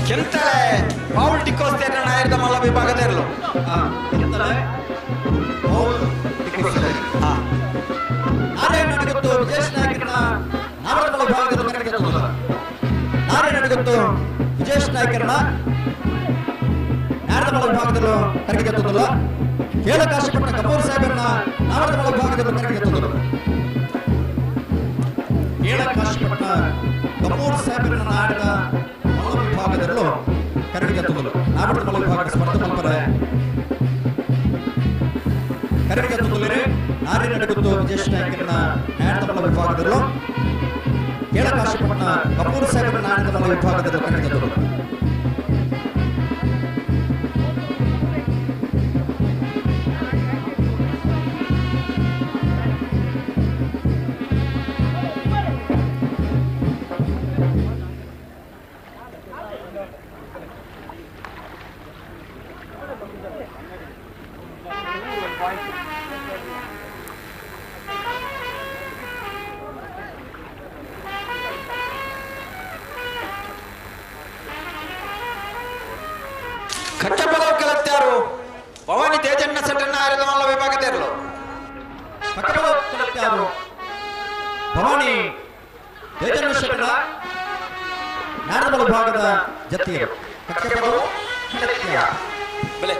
ಕೆಂತಲೆ ಪಾವುಲ್ ಟಿಕ್ಕೋಸ್ತೇನೆ ನಾಯರ್ದ ಮಲ್ಲ ವಿಭಾಗದ ಇರಲು. ನಾರಾಯಣಗೊತ್ತು ವಿಜೇಶ್ ನಾಯ್ಕರನ್ನ ನಾರದಮಳ ವಿಭಾಗದಲ್ಲೂ ಕರಗಿಗೆತ್ತದಲ್ಲ. ಕೇಳಕಾಶಪಟ್ಟ ಕಪೂರ್ ಸಾಹೇಬರನ್ನ ನಾರದಮಳ ವಿಭಾಗದಲ್ಲೂ ಕರಗಿಗೆತ್ತದಲ್ಲ. ಕೇಳಕಾಶಪಟ್ಟ ಕಪೂರ್ ಸಾಹೇಬರನ್ನ ನಾಡಿದ ಮಲ್ಲ ವಿಭಾಗದಲ್ಲೂ ಕರಗಿಗೆತ್ತದಲ್ಲ. ನಾರದಮಳ ವಿಭಾಗದ ಸ್ಪರ್ಧೆ ಮಲ್ಪರೆ ಕರಗಿಗೆತ್ತದಲ್ಲೇ ನಾರಾಯಣಗೊತ್ತು ವಿಜೇಶ್ ನಾಯ್ಕರನ್ನ ನಾರದಮಳ ವಿಭಾಗದಲ್ಲೂ ಕೇಳಕಾಶಪಟ್ಟ ಕಪೂರ್ ಸಾಹೇಬರ ನಾಡದ ವಿಭಾಗದ ಕರೆದವರು. ಕಟ್ಟಪದವು ಕಲತ್ಯಾರು ಭವಾನಿ ತೇಜಣ್ಣ ಸೆಟ್ಟನ್ನ ಆರಿದ ಮಲ್ಲ ವಿಭಾಗದ ಇರಲು. ಕಲತ್ಯಾರು ಭವಾನಿ ತೇಜಣ್ಣ ಶೆಟ್ಟರ ನಾಡದಮಲ ವಿಭಾಗದ ಜತ್ತಿಯರು. ಕಟ್ಟಪದವು ಕಲತ್ಯಾರು. ಬೆಲೆ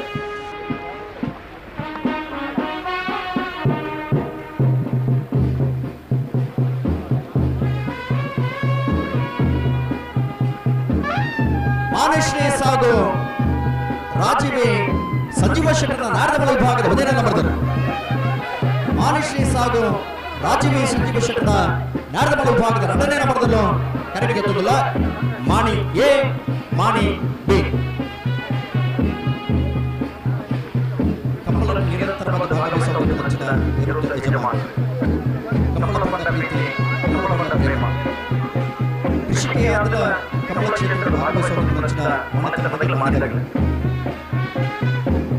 ಮಾನುಶ್ರೀ ಸಾಗು ರಾಜೀವಿ ಸಂಜೀವ ಶೆಟ್ಟರ ನಾರದಮಲ ವಿಭಾಗದ ಒಂದನೇ ನಂಬರ್ದರು. ಮಾನುಶ್ರೀ ಸಾಗು ರಾಜೀವಿ ಸಂಜೀವ ಶೆಟ್ಟರ ನಾರದಮಲ ವಿಭಾಗದ ಎರಡನೇ ನಂಬರ್ದಲ್ಲೂ ಕರೆಗೆತ್ತುವುದಿಲ್ಲ. ಮಾಣಿ ಎ, ಮಾಣಿ ಬಿ. ಕಮಲ ನಿರಂತರವಾಗಿ ಭಾಗವಹಿಸುವ ಹಚ್ಚಿದ ವಿರುದ್ಧ ಯಜಮಾನ. ಕಮಲ ಬಣ್ಣ ಪ್ರೀತಿ, ಕಮಲ ಬಣ್ಣ ಪ್ರೇಮ. ಕೃಷಿಕೆಯಾದ ಕಮಲ ಕ್ಷೇತ್ರದ ಭಾಗವಹಿಸುವ ಹಚ್ಚಿದ ಮನತನದ ಮಾದರಿಗಳು.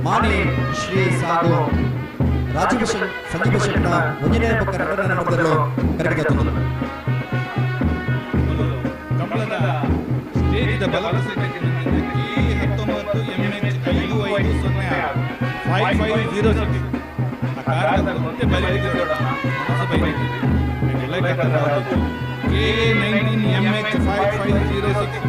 ಮಾಣಿ ಶ್ರೀ ಸಾಗು ರಾಜೀವ ಸಂಜೀವ ಶೆಟ್ಟರ ಒಂದನೇ ಪಕ್ಕ ಎರಡನೇ ನಂಬರ್ದಲ್ಲೂ ಕರೆಗೆತ್ತುವುದು. ಕಮಲದ ಸ್ಟೇಜಿದ ಬಲಭಾಗಕ್ಕೆ K 19 MH 5506 5506 ಆ ಕಾರದ ಮತ್ತೆ ಬಲಿಗೆ K 19 MH 5506.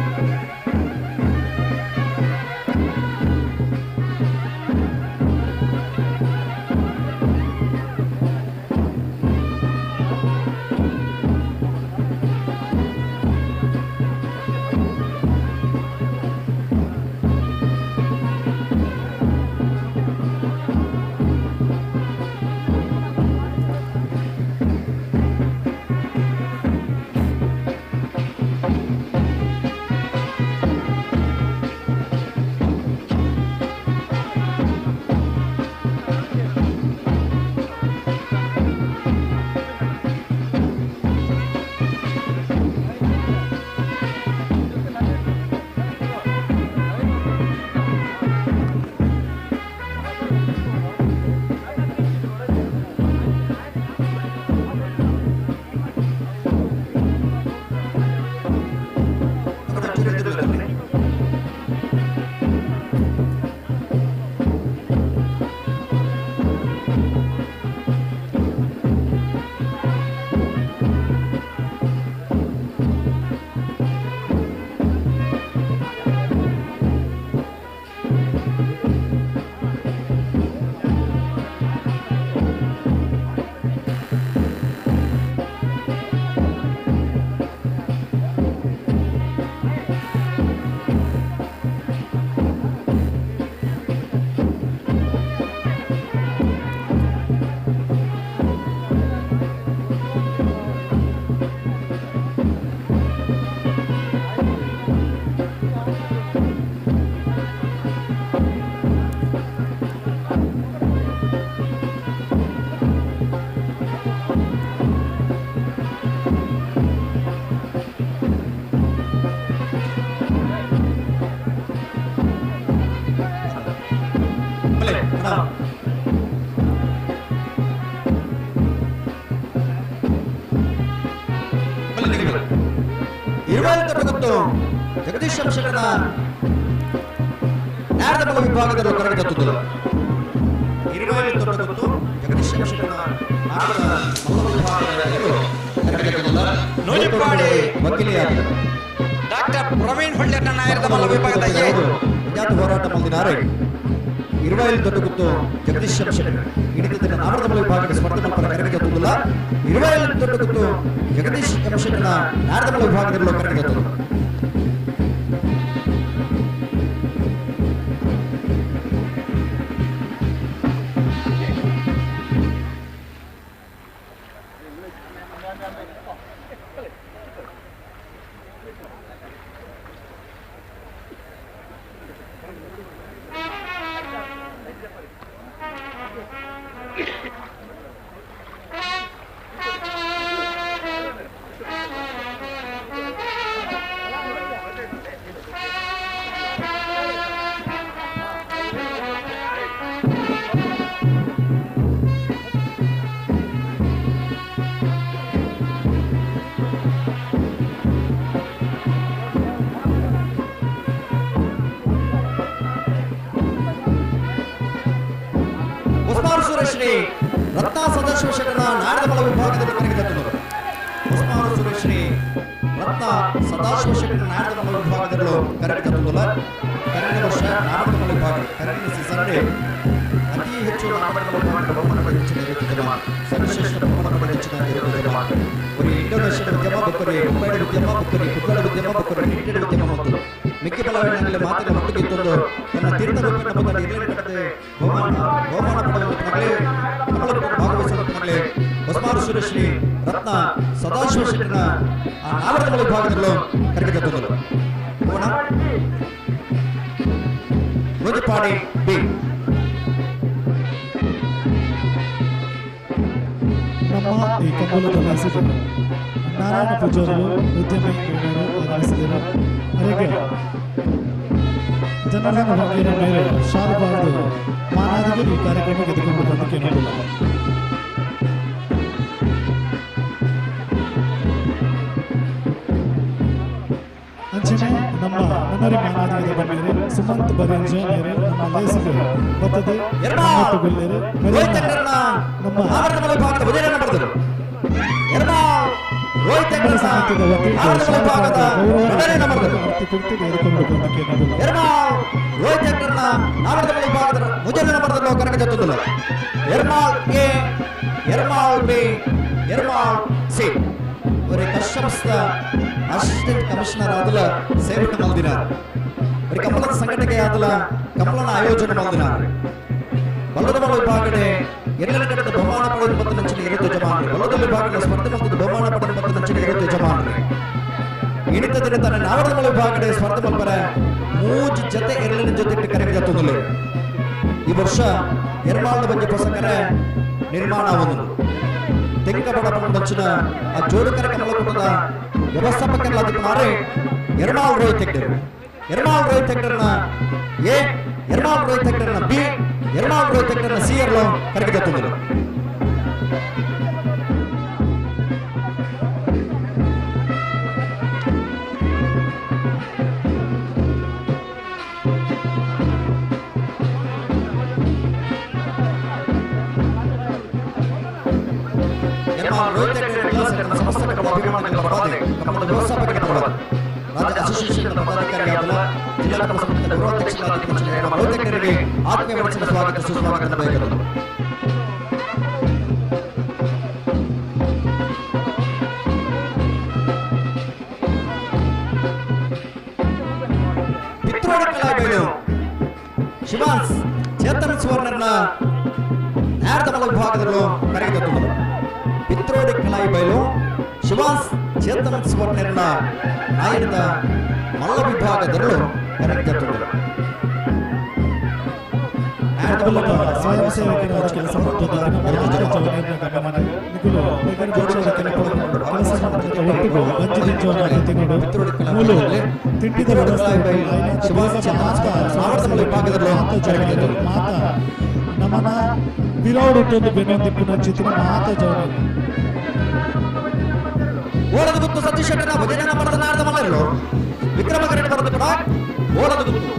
ವಕೀಲಿಲು ಇರುವೈಲ್ ತೊಡಗುತ್ತು ಜಗದೀಶ್ ಶೆಟ್ಟರ್ನ ನಾಡದ ವಿಭಾಗದಲ್ಲಿ ಕರಗತದ್ದು ಇರುವೈಲ್ ತೊಡಗುತ್ತು ಜಗದೀಶ್ ಶೆಟ್ಟರ್ನ ನಾಡದ ವಿಭಾಗದಲ್ಲಿ ನೂಜಿಪ್ಪಾಡಿ ವಕೀಲಿಯಾದರು ಡಾಕ್ಟರ್ ಪ್ರವೀಣ್ ಹೊಳ್ಳೆರ್ನ ನಾಯರದ ಮಲ್ಲ ವಿಭಾಗದ ಎ ಜಾತಿ ಹೋರಾಟ ಮಂದಿನಾರೆ ಇರುವೈಲ್ ದೊಡ್ಡಗುತ್ತು ಜಗದೀಶ್ ಶೆಟ್ಟರ್ ಇಡಿದ ನಾಮರದ ವಿಭಾಗದ ಸ್ಪರ್ಧೆ ಮಲ್ಪರ ಕರಗತದ್ದಿಲ್ಲ ಇರುವೈಲ್ ದೊಡ್ಡಗುತ್ತು ಜಗದೀಶ್ ಎಂ ಶೆಟ್ಟರ್ನ ನಾಡದ ವಿಭಾಗದಲ್ಲಿ ಕರಗತದ್ದು ಶ್ರೀ ರತ್ನ ಸದಾಶಿವ ಶೆಟ್ಟರ್ನ ನಾಡದಮಲ ವಿಭಾಗದಲ್ಲಿ ಕರಗತದ್ದು ಉಸ್ಮಾನ್ ಸುರೇಶ್ ಶ್ರೀ ರತ್ನ ಸದಾಶಿವ ಶೆಟ್ಟರ್ನ ನಾಡದಮಲ ವಿಭಾಗದಲ್ಲಿ ಕರಗತದ್ದುಲ್ಲ ಕರೆಂಟ್ ವರ್ಷ ನಾಡದಮಲ ವಿಭಾಗ ಕರೆಂಟ್ ಸೀಸನ್ ಅತಿ ಹೆಚ್ಚು ನಾಡದಮಲ ವಿಭಾಗದ ಬಹುಮಾನ ಪಡೆದ ಇರುತ್ತದೆ ಸರ್ವಶ್ರೇಷ್ಠ ಬಹುಮಾನ ಪಡೆದ ಇರುತ್ತದೆ ஒரு ಇಂಡೋನೇಷ್ಯಾದ ಉದ್ಯಮ ಬೊಕ್ಕರಿ ಮುಂಬೈದ ಉದ್ಯಮ ಬೊಕ್ಕರಿ ಕುಕ್ಕಡ ಉದ್ಯಮ ಬೊಕ್ಕರಿ ನಿಟ್ಟೆಡ್ ಉದ್ಯಮ ಮತ್ತು ಮಿಕ್ಕಿ ಬಲವಣ್ಣಗಳಲ್ಲಿ ಮಾತ್ರ ಒಟ್ಟಿಗಿತ್ತೊಂದು ತನ್ನ ತೀರ್ಥ ರೂಪಿನ ಬಂದ ಇರಲೇಬೇಕಾದ ಬಹುಮಾನ ಬಹುಮಾನ ಪಡೆಯುವ ಕಮಲಕ್ಕೆ ಭಾಗವಹಿಸುವ ಹೊಸಮಾರು ಸುರೇಶ್ರೀ ರತ್ನ ಸದಾಶಿವ ಶೆಟ್ಟರ್ನ ಆ ನಾವರದ ವಿಭಾಗದಲ್ಲೂ ಕರಗಿತದ್ದು ನೂಜಿಪಾಡಿ ಬಿ ನಮ್ಮ ಈ ಕಂಬಳದ ಲೇಸಿದರು ನಾರಾಯಣ ಪೂಜಾರಿಗಳು ಉದ್ಯಮಿ ಆಗಮಿಸಿದರು. ಅರೆಗೆ ಜನಾರ್ದನ ಬಂಗೇರ ಮೇರೆ ಶಾಲಬಾರದು ಮಾನಾದಿಗೆ ಈ ಕಾರ್ಯಕ್ರಮಕ್ಕೆ ಎದುಕೊಂಡು ಬಂದಕ್ಕೆ ನೋಡಲ್ಲ. ಅಂಚನೆ ನಮ್ಮ ನನ್ನರಿ ಮಾನಾದಿಗೆ ಬಂದಿರಿ ಸುಮಂತ್ ಬರಿಂಜ ಮೇರೆ ನಮ್ಮ ಲೇಸಿಗರು ಬತ್ತದೆ ಗುಲ್ಲೇರು ನಮ್ಮ ಸಮಿತಿದ ಅಸಿಸ್ಟೆಂಟ್ ಕಮಿಷನರ್ ಆದಲ ಸೇವೆ ಮಲ್ದಿನಾರ್ ஒரு கம்பள ಸಂಘಟನೆ ಆದಲ ಕಂಬಳನ ಆಯೋಜನೆ ಮಲ್ದಿನಾರ್ ಬಲ್ಲದ ವಿಭಾಗಡೆ ಎಲ್ಲರ ಕಡೆ ಬಹುಮಾನ ಪಡೆದ ಮತ್ತು ನಂಚಿನ ಇರುತ್ತೆ ಯಜಮಾನರು ಬಲ್ಲದ ವಿಭಾಗದ ಸ್ಪರ್ಧೆ ಮತ್ತು ಬಹುಮಾನ ಪಡೆದ ಮತ್ತು ನಂಚಿನ ಇರುತ್ತೆ ಯಜಮಾನರು ಇಣಿತ ದಿನ ತನ್ನ ನಾವರದ ವಿಭಾಗಡೆ ಸ್ಪರ್ಧೆ ಮಲ್ಪರ ಮೂಜು ಜೊತೆ ಎರಡನೇ ಜೊತೆ ಕರೆಗೆ ತೊಂದಲು ಈ ವರ್ಷ ಎರ್ಮಾಳದ ಬಗ್ಗೆ ಪೊಸಕರ ನಿರ್ಮಾಣ ಒಂದು ತೆಂಕಬಡ ನಂಚಿನ ಆ ಜೋಡುಕರ ಕಮಲ ಕೂಟದ ವ್ಯವಸ್ಥಾಪಕರಾದ ಎರ್ಮಾಳ್ ರೋಹಿತ್ ಹೆಗ್ಡೆ ಎರ್ಮಾಳ್ ರೋಹಿತ್ ಹೆಗ್ಡೆನ ಎ ಎರ್ಮಾಳ್ ರೋಹಿತ್ ಹೆಗ್ಡೆನ ಬಿ ಎರ್ಮಾಳ್ ರೋಹಿತ್ ಹೆಗ್ಡೆನ ಸಿ ಎರ್ಲೋ ಕರೆಗೆ ತೊಂದರು. ಎರ್ಮಾಳ್ ರೋಹಿತ್ ಹೆಗ್ಡೆ ಸಮಸ್ತ ಅಭಿಮಾನಿಗಳ ಪರವಾಗಿ ನಮ್ಮ ವ್ಯವಸ್ಥಾಪಕರ ಪರವಾಗಿ ರಾಜ್ಯ ಅಸೋಸಿಯೇಷನ್ ಪದಾಧಿಕಾರಿಯಾದ ಜಿಲ್ಲಾ ಕಮಲ ಸಮಿತಿಯ ಗೌರವಾಧ್ಯಕ್ಷರಾದ ರೋಹಿತ್ ಹೆಗ್ಡೆರಿಗೆ ಆತ್ಮೀಯ ಮನಸ್ಸಿನ ಸ್ವಾಗತ ಸುಸ್ವಾಗತ ಬಯಕಲು. ಪಿತ್ರೋಡ ಕಲಾಬೇಳು ಶಿವಾನ್ಸ್ ಚೇತನ್ ಸುವರ್ಣನ ನ್ಯಾಯದ ವಿಭಾಗದಲ್ಲೂ ಕರೆಗೆ ಪಿತ್ರೋಡಿ ಕಲಾಯಿ ಬಯಲು ಶಿವಾಸ್ ಚೇತನ್ ಸುವರ್ಣನ ನಾಯಕದ ಮಲ್ಲ ವಿಭಾಗದಲ್ಲೂ ಕರೆಗೆ ಸ್ವಯಂ ಸೇವಕರ ಕೆಲಸ ನಮನ ಬಿರೋಡು ಬೆನ್ನೊಂದಿಪ್ಪುನ ಚಿತ್ರ ಮಾತ ಜವನ. ಬೋಳದ ಗುತ್ತು ಸತೀಶ್ ಶೆಟ್ಟನ ಭಜನೆ ನಂಬರ್ದ ನಾರದ ಮಲ್ಲರು ವಿಕ್ರಮ ಕರೆಟ್ ಬರೋದು ಕೂಡ ಬೋಳದ ಗುತ್ತು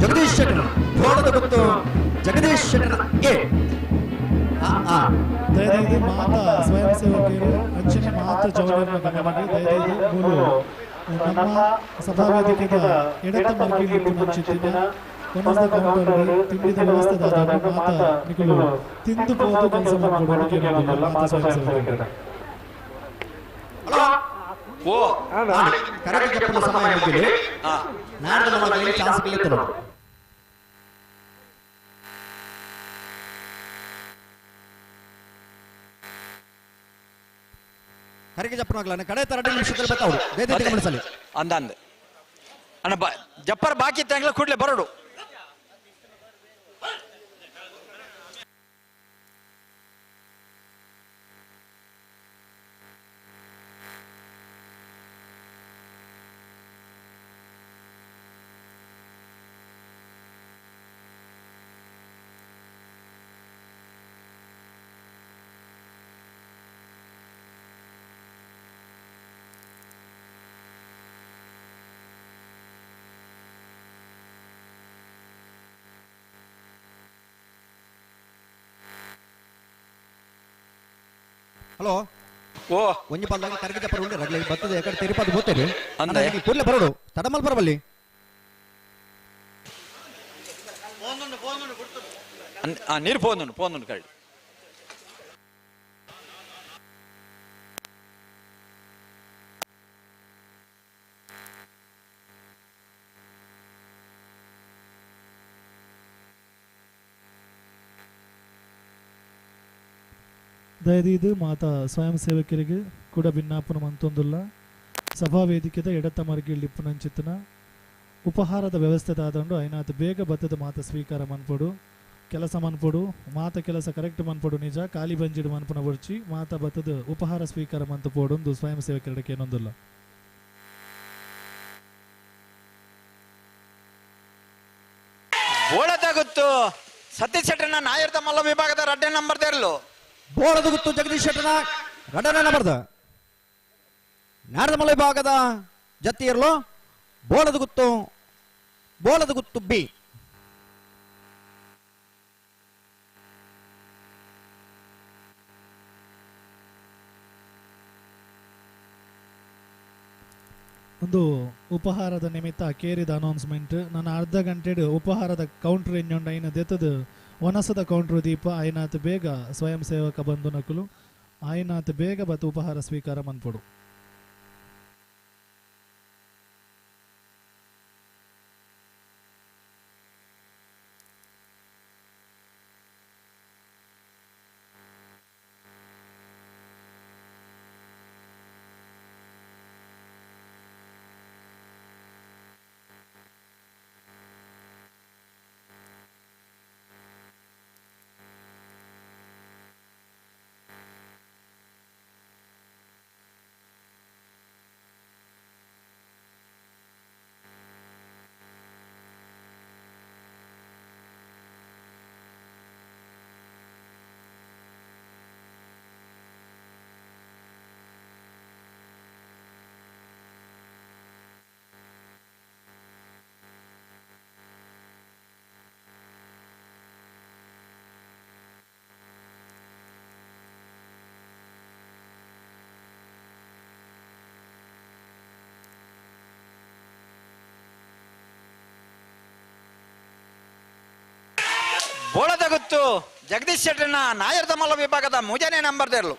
ಜಗದೀಶ್ ಶೆಟ್ಟನ ಬೋಳದ ಗುತ್ತು ಜಗದೀಶ್ ಶೆಟ್ಟನ ಎ ದಯದೈದು ಮಾತಾ ಸ್ವಯಂ ಸೇವಕಿಯರು ಅಂಚನೆ ಮಾತ ಜವಳಿನ ಗಮನಕ್ಕೆ ದಯದೈದು ಮೂಲು ನಮ್ಮ ಸಭಾವೇದಿಕೆದ ಎಡತ ಮರ್ಗಿಲಿ ಪುನಂಚಿತ್ತಿನ ಕೊನಸ್ದ ಕೌಂಟರ್ ತಿಂಡಿದ ವ್ಯವಸ್ಥೆ ದಾದಾಗ ಮಾತ ನಿಕುಲು ತಿಂದು ಪೋದು ಕೆಲಸ ಮಾಡ್ಕೊಡೋದು ಕೇಳೋದಿಲ್ಲ ಮಾತ ಸ್ವಯಂ ಸೇವಕಿಯರು. ಓ ಕರೆಕ್ಟ್ ಜಪ್ಪುನ ಸಮಯ ಮುಗಿಲಿ ನಾಡ್ದ ಮಲ್ಲಗಳಿಗೆ ಚಾನ್ಸ್ ಗೆಲ್ಲುತ್ತರು. ಕರೆಗೆ ಜಪ್ಪನಾಗ್ಲಾನೆ ಕಡೆ ತರಡು ನಿಮಿಷದಲ್ಲಿ ಬರ್ತಾವ್ರು ದಯದೈದು ಗಮನಿಸಲಿ. ಅಂದಂದು ಅಣ್ಣ ಬಾ ಜಪ್ಪರ್ ಬಾಕಿ ಇತ್ತಂಗ್ಲ ಕೂಡ್ಲೆ ಬರೋಡು. ಹಲೋ ಓ ಒಂಜಿ ಪಲ್ಲಾಗ ಕರಗಿ ಜಪ್ಪರ್ ಉಂಡೆ ರಗ್ಲೆ ಬರ್ತದೆ ಎಕಡೆ ತೆರಿಪಾದ ಬೋತೇರಿ ಅಂದೆ. ಕೂಡ್ಲೆ ಬರೋಡು ತಡಮಲ್ ಬರಬಲ್ಲಿ. ನೀರು ಪೋಂದುಂಡು ಪೋಂದುಂಡು ಕಳ್ಳಿ. ದಯದೀದು ಮಾತಾ ಸ್ವಯಂ ಸೇವಕರಿಗೆ ಕೂಡ ಭಿನ್ನಾಪನ ಮಂತೊಂದುಲ್ಲ ಸಭಾವೇದಿಕೆದ ಎಡತ ಮರ್ಗಿಲ್ ಇಪ್ಪುನಂಚಿತ್ತನ ಉಪಹಾರದ ವ್ಯವಸ್ಥೆ ದಾದಂಡು ಐನಾತ್ ಬೇಗ ಬತ್ತದ ಮಾತ ಸ್ವೀಕಾರ ಮನ್ಪೊಡು ಕೆಲಸ ಮನ್ಪೊಡು ಮಾತ ಕೆಲಸ ಕರೆಕ್ಟ್ ಮನ್ಪೊಡು ನಿಜ ಖಾಲಿ ಬಂಜಿಡು ಮನ್ಪುನ ಬೊರ್ಚಿ ಮಾತ ಬತ್ತದ ಉಪಹಾರ ಸ್ವೀಕಾರ ಮಂತು ಪೋಡೊಂದು ಸ್ವಯಂ ಸೇವಕರಡಕ್ಕೆ ಏನೊಂದುಲ್ಲ. ಬೋಳದ ಗೊತ್ತು ಸತೀಶ್ ಶೆಟ್ಟನ ನಾಯರ್ದ ಮಲ್ಲ ವಿಭಾಗದ ರಡ್ಡೆ ನಂಬರ್ ದೇರ್ಲು. ಬೋಳದ ಗುತ್ತು ಜಗದೀಶ್ ಶೆಟ್ಟನ ರಡನೆ ನಂಬರ್ದ ನಾರದ ಮಲ್ಲ ವಿಭಾಗದ ಜತ್ತಿಯರ್ಲು ಬೋಳದ ಗುತ್ತು ಬೋಳದ ಗುತ್ತು ಬಿ. ಒಂದು ಉಪಹಾರದ ನಿಮಿತ್ತ ಕೇರಿದ ಅನೌನ್ಸ್ಮೆಂಟ್ ನಾನು ಅರ್ಧ ಗಂಟೆಡು ಉಪಹಾರದ ಕೌಂಟರ್ ಇನ್ನೊಂಡು ಐನ ದೆತ್ತದು ವನಸದ ಕೌಂಟ್ರು ದೀಪ ಐನಾತ್ ಬೇಗ ಸ್ವಯಂ ಸೇವಕ ಬಂಧು ನಕುಲು ಐನಾತ್ ಬೇಗ ಬತ್ತು ಉಪಹಾರ ಸ್ವೀಕಾರ ಮನ್ಪೊಡು. ಬೋಳದ ಗುತ್ತು ಜಗದೀಶ್ ಶೆಟ್ಟನ ನಾಯರ್ದ ಮಲ್ಲ ವಿಭಾಗದ ಮೂಜನೇ ನಂಬರ್ ದೇರ್ಲು.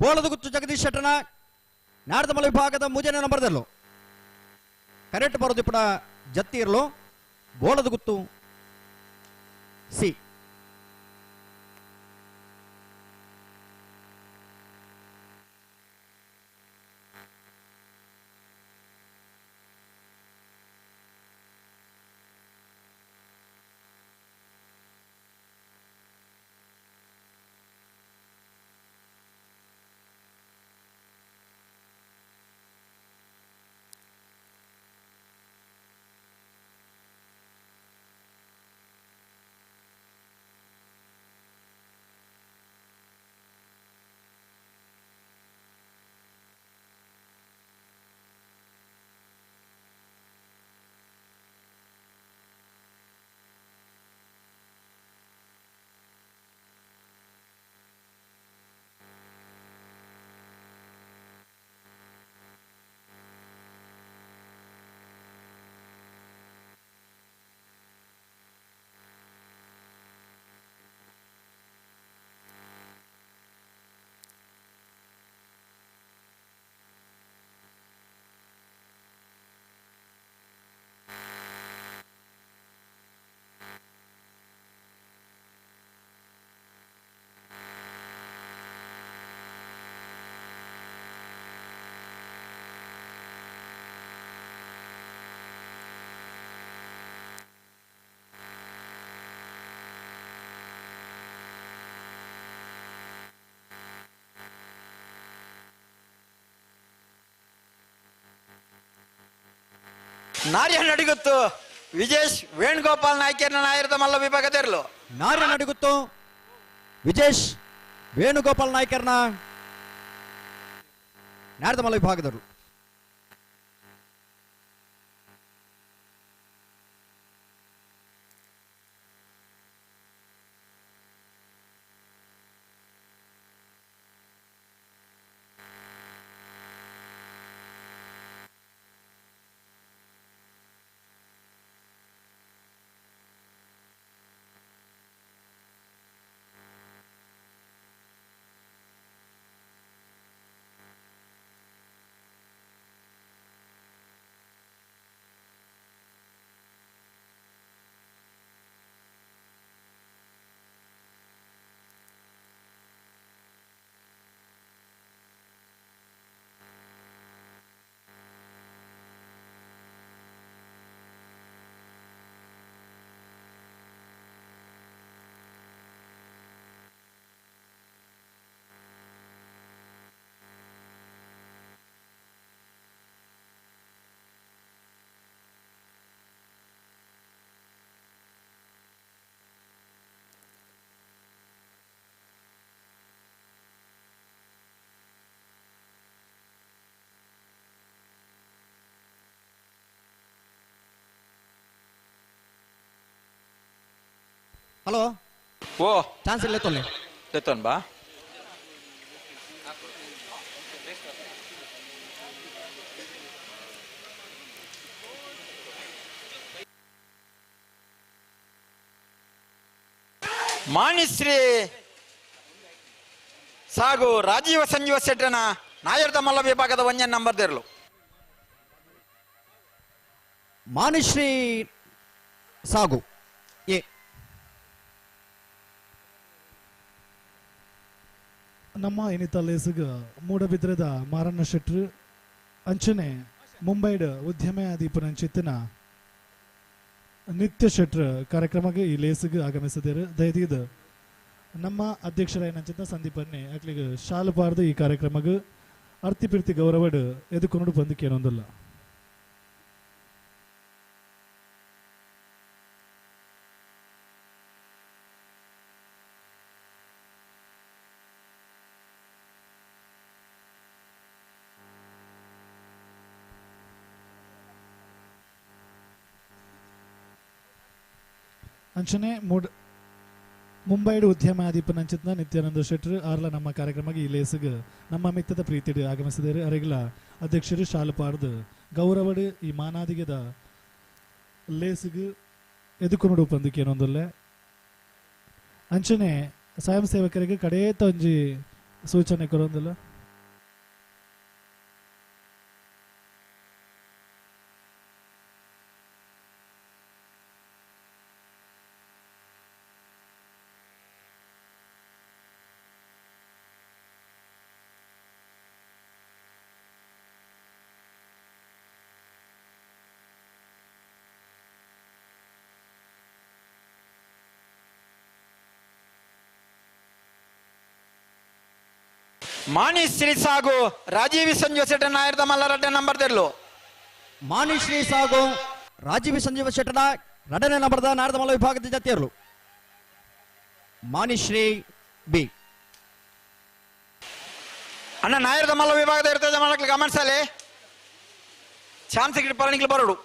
ಬೋಳದ ಗುತ್ತು ಜಗದೀಶ್ ಶೆಟ್ಟನ ನಾಯರ್ದ ಮಲ್ಲ ವಿಭಾಗದ ಮೂಜನೇ ನಂಬರ್ ದೇರ್ಲು. ಕರೆಕ್ಟ್ ಬರೋದು ಇಪ್ಪಡ ಜತ್ತಿ ಇರಲು ಬೋಳದ ಗುತ್ತು ಸಿ. ನಾರ್ಯ ನಡಿಗುತ್ತು ವಿಜೇಶ್ ವೇಣುಗೋಪಾಲ್ ನಾಯ್ಕರ್ನ ನಾಯರದ ಮಲ್ಲ ವಿಭಾಗದೆರಲು. ನಾರ್ಯ ನಡಿಗುತ್ತು ವಿಜೇಶ್ ವೇಣುಗೋಪಾಲ್ ನಾಯ್ಕರ್ನ ನಾರದ ಮಲ್ಲ ವಿಭಾಗದವರು. ಹಲೋ ಓ ಚಾನ್ಸ್ ಇಲ್ಲ ತೊಲೆ ಲೆತ್ತೋನ್ ಬಾ. ಮಾಣಿಶ್ರೀ ಸಾಗು ರಾಜೀವ ಸಂಜೀವ ಶೆಟ್ಟನ ನಾಯರ್ದ ಮಲ್ಲ ವಿಭಾಗದ ಒಂಜನ್ ನಂಬರ್ ದೇರ್ಲು. ಮಾಣಿಶ್ರೀ ಸಾಗು ಎ ನಮ್ಮ ಇನಿತ ಲೇಸುಗ ಮೂಡಬಿದ್ರದ ಮಾರಣ್ಣ ಶೆಟ್ರು ಅಂಚನೆ ಮುಂಬೈಡ್ ಉದ್ಯಮ ದೀಪನಂಚಿತ್ತಿನ ನಿತ್ಯ ಶೆಟ್ರು ಕಾರ್ಯಕ್ರಮಕ್ಕೆ ಈ ಲೇಸುಗೆ ಆಗಮಿಸಿದರು. ದಯದೀದ ನಮ್ಮ ಅಧ್ಯಕ್ಷರಾಯನಂಚಿತ ಸಂದೀಪನ್ನೇ ಅಕ್ಲಿಗೆ ಶಾಲು ಪಾರ್ದು ಈ ಕಾರ್ಯಕ್ರಮಕ್ಕೆ ಅರ್ತಿ ಪಿರ್ತಿ ಗೌರವಡ್ ಎದುಕೊಂಡು ಬಂದಕ್ಕೇನೊಂದಿಲ್ಲ. ಅಂಚನೆ ಮುಂಬೈಡ್ ಉದ್ಯಮ ದೀಪನಂಚಿತ್ನ ನಿತ್ಯಾನಂದ ಶೆಟ್ಟರು ಆರ್ಲ ನಮ್ಮ ಕಾರ್ಯಕ್ರಮಕ್ಕೆ ಈ ಲೇಸುಗೆ ನಮ್ಮ ಮಿತ್ತದ ಪ್ರೀತಿಡು ಆಗಮಿಸಿದರು. ಅರೆಗ್ಲ ಅಧ್ಯಕ್ಷರು ಶಾಲು ಪಾರ್ದು ಗೌರವಡು ಈ ಮಾನಾದಿಗೆದ ಲೇಸುಗೆ ಎದುಕೊಂಡು ಬಂದಕ್ಕೇನೊಂದಲ್ಲ. ಅಂಚನೆ ಸ್ವಯಂ ಸೇವಕರಿಗೆ ಕಡೇತ ಒಂಜಿ ಸೂಚನೆ ಕೊರೊಂದಿಲ್ಲ. ಮಾಣಿಶ್ರೀ ಸಾಗು ರಾಜೀವಿ ಸಂಜೀವ ಶೆಟ್ಟನ ನಾಯರ್ದ ಮಲ್ಲ ರಡ್ಡ ನಂಬರ್ ತೆರಲು. ಮಾಣಿಶ್ರೀ ಸಾಗು ರಾಜೀವಿ ಸಂಜೀವ ಶೆಟ್ಟನ ರಡನೆ ನಂಬರ್ದ ನಾರದ ಮಲ್ಲ ವಿಭಾಗದ ಜಾತಿಯರು ಮಾಣಿಶ್ರೀ ಬಿ. ಅಣ್ಣ ನಾಯರ್ದ ಮಲ್ಲ ವಿಭಾಗದ ಇರ್ತದೆ ಮಕ್ಕಳು ಗಮನಿಸಲೆ ಚಾನ್ಸ್ ಗಿಡ ಬರೋಡು.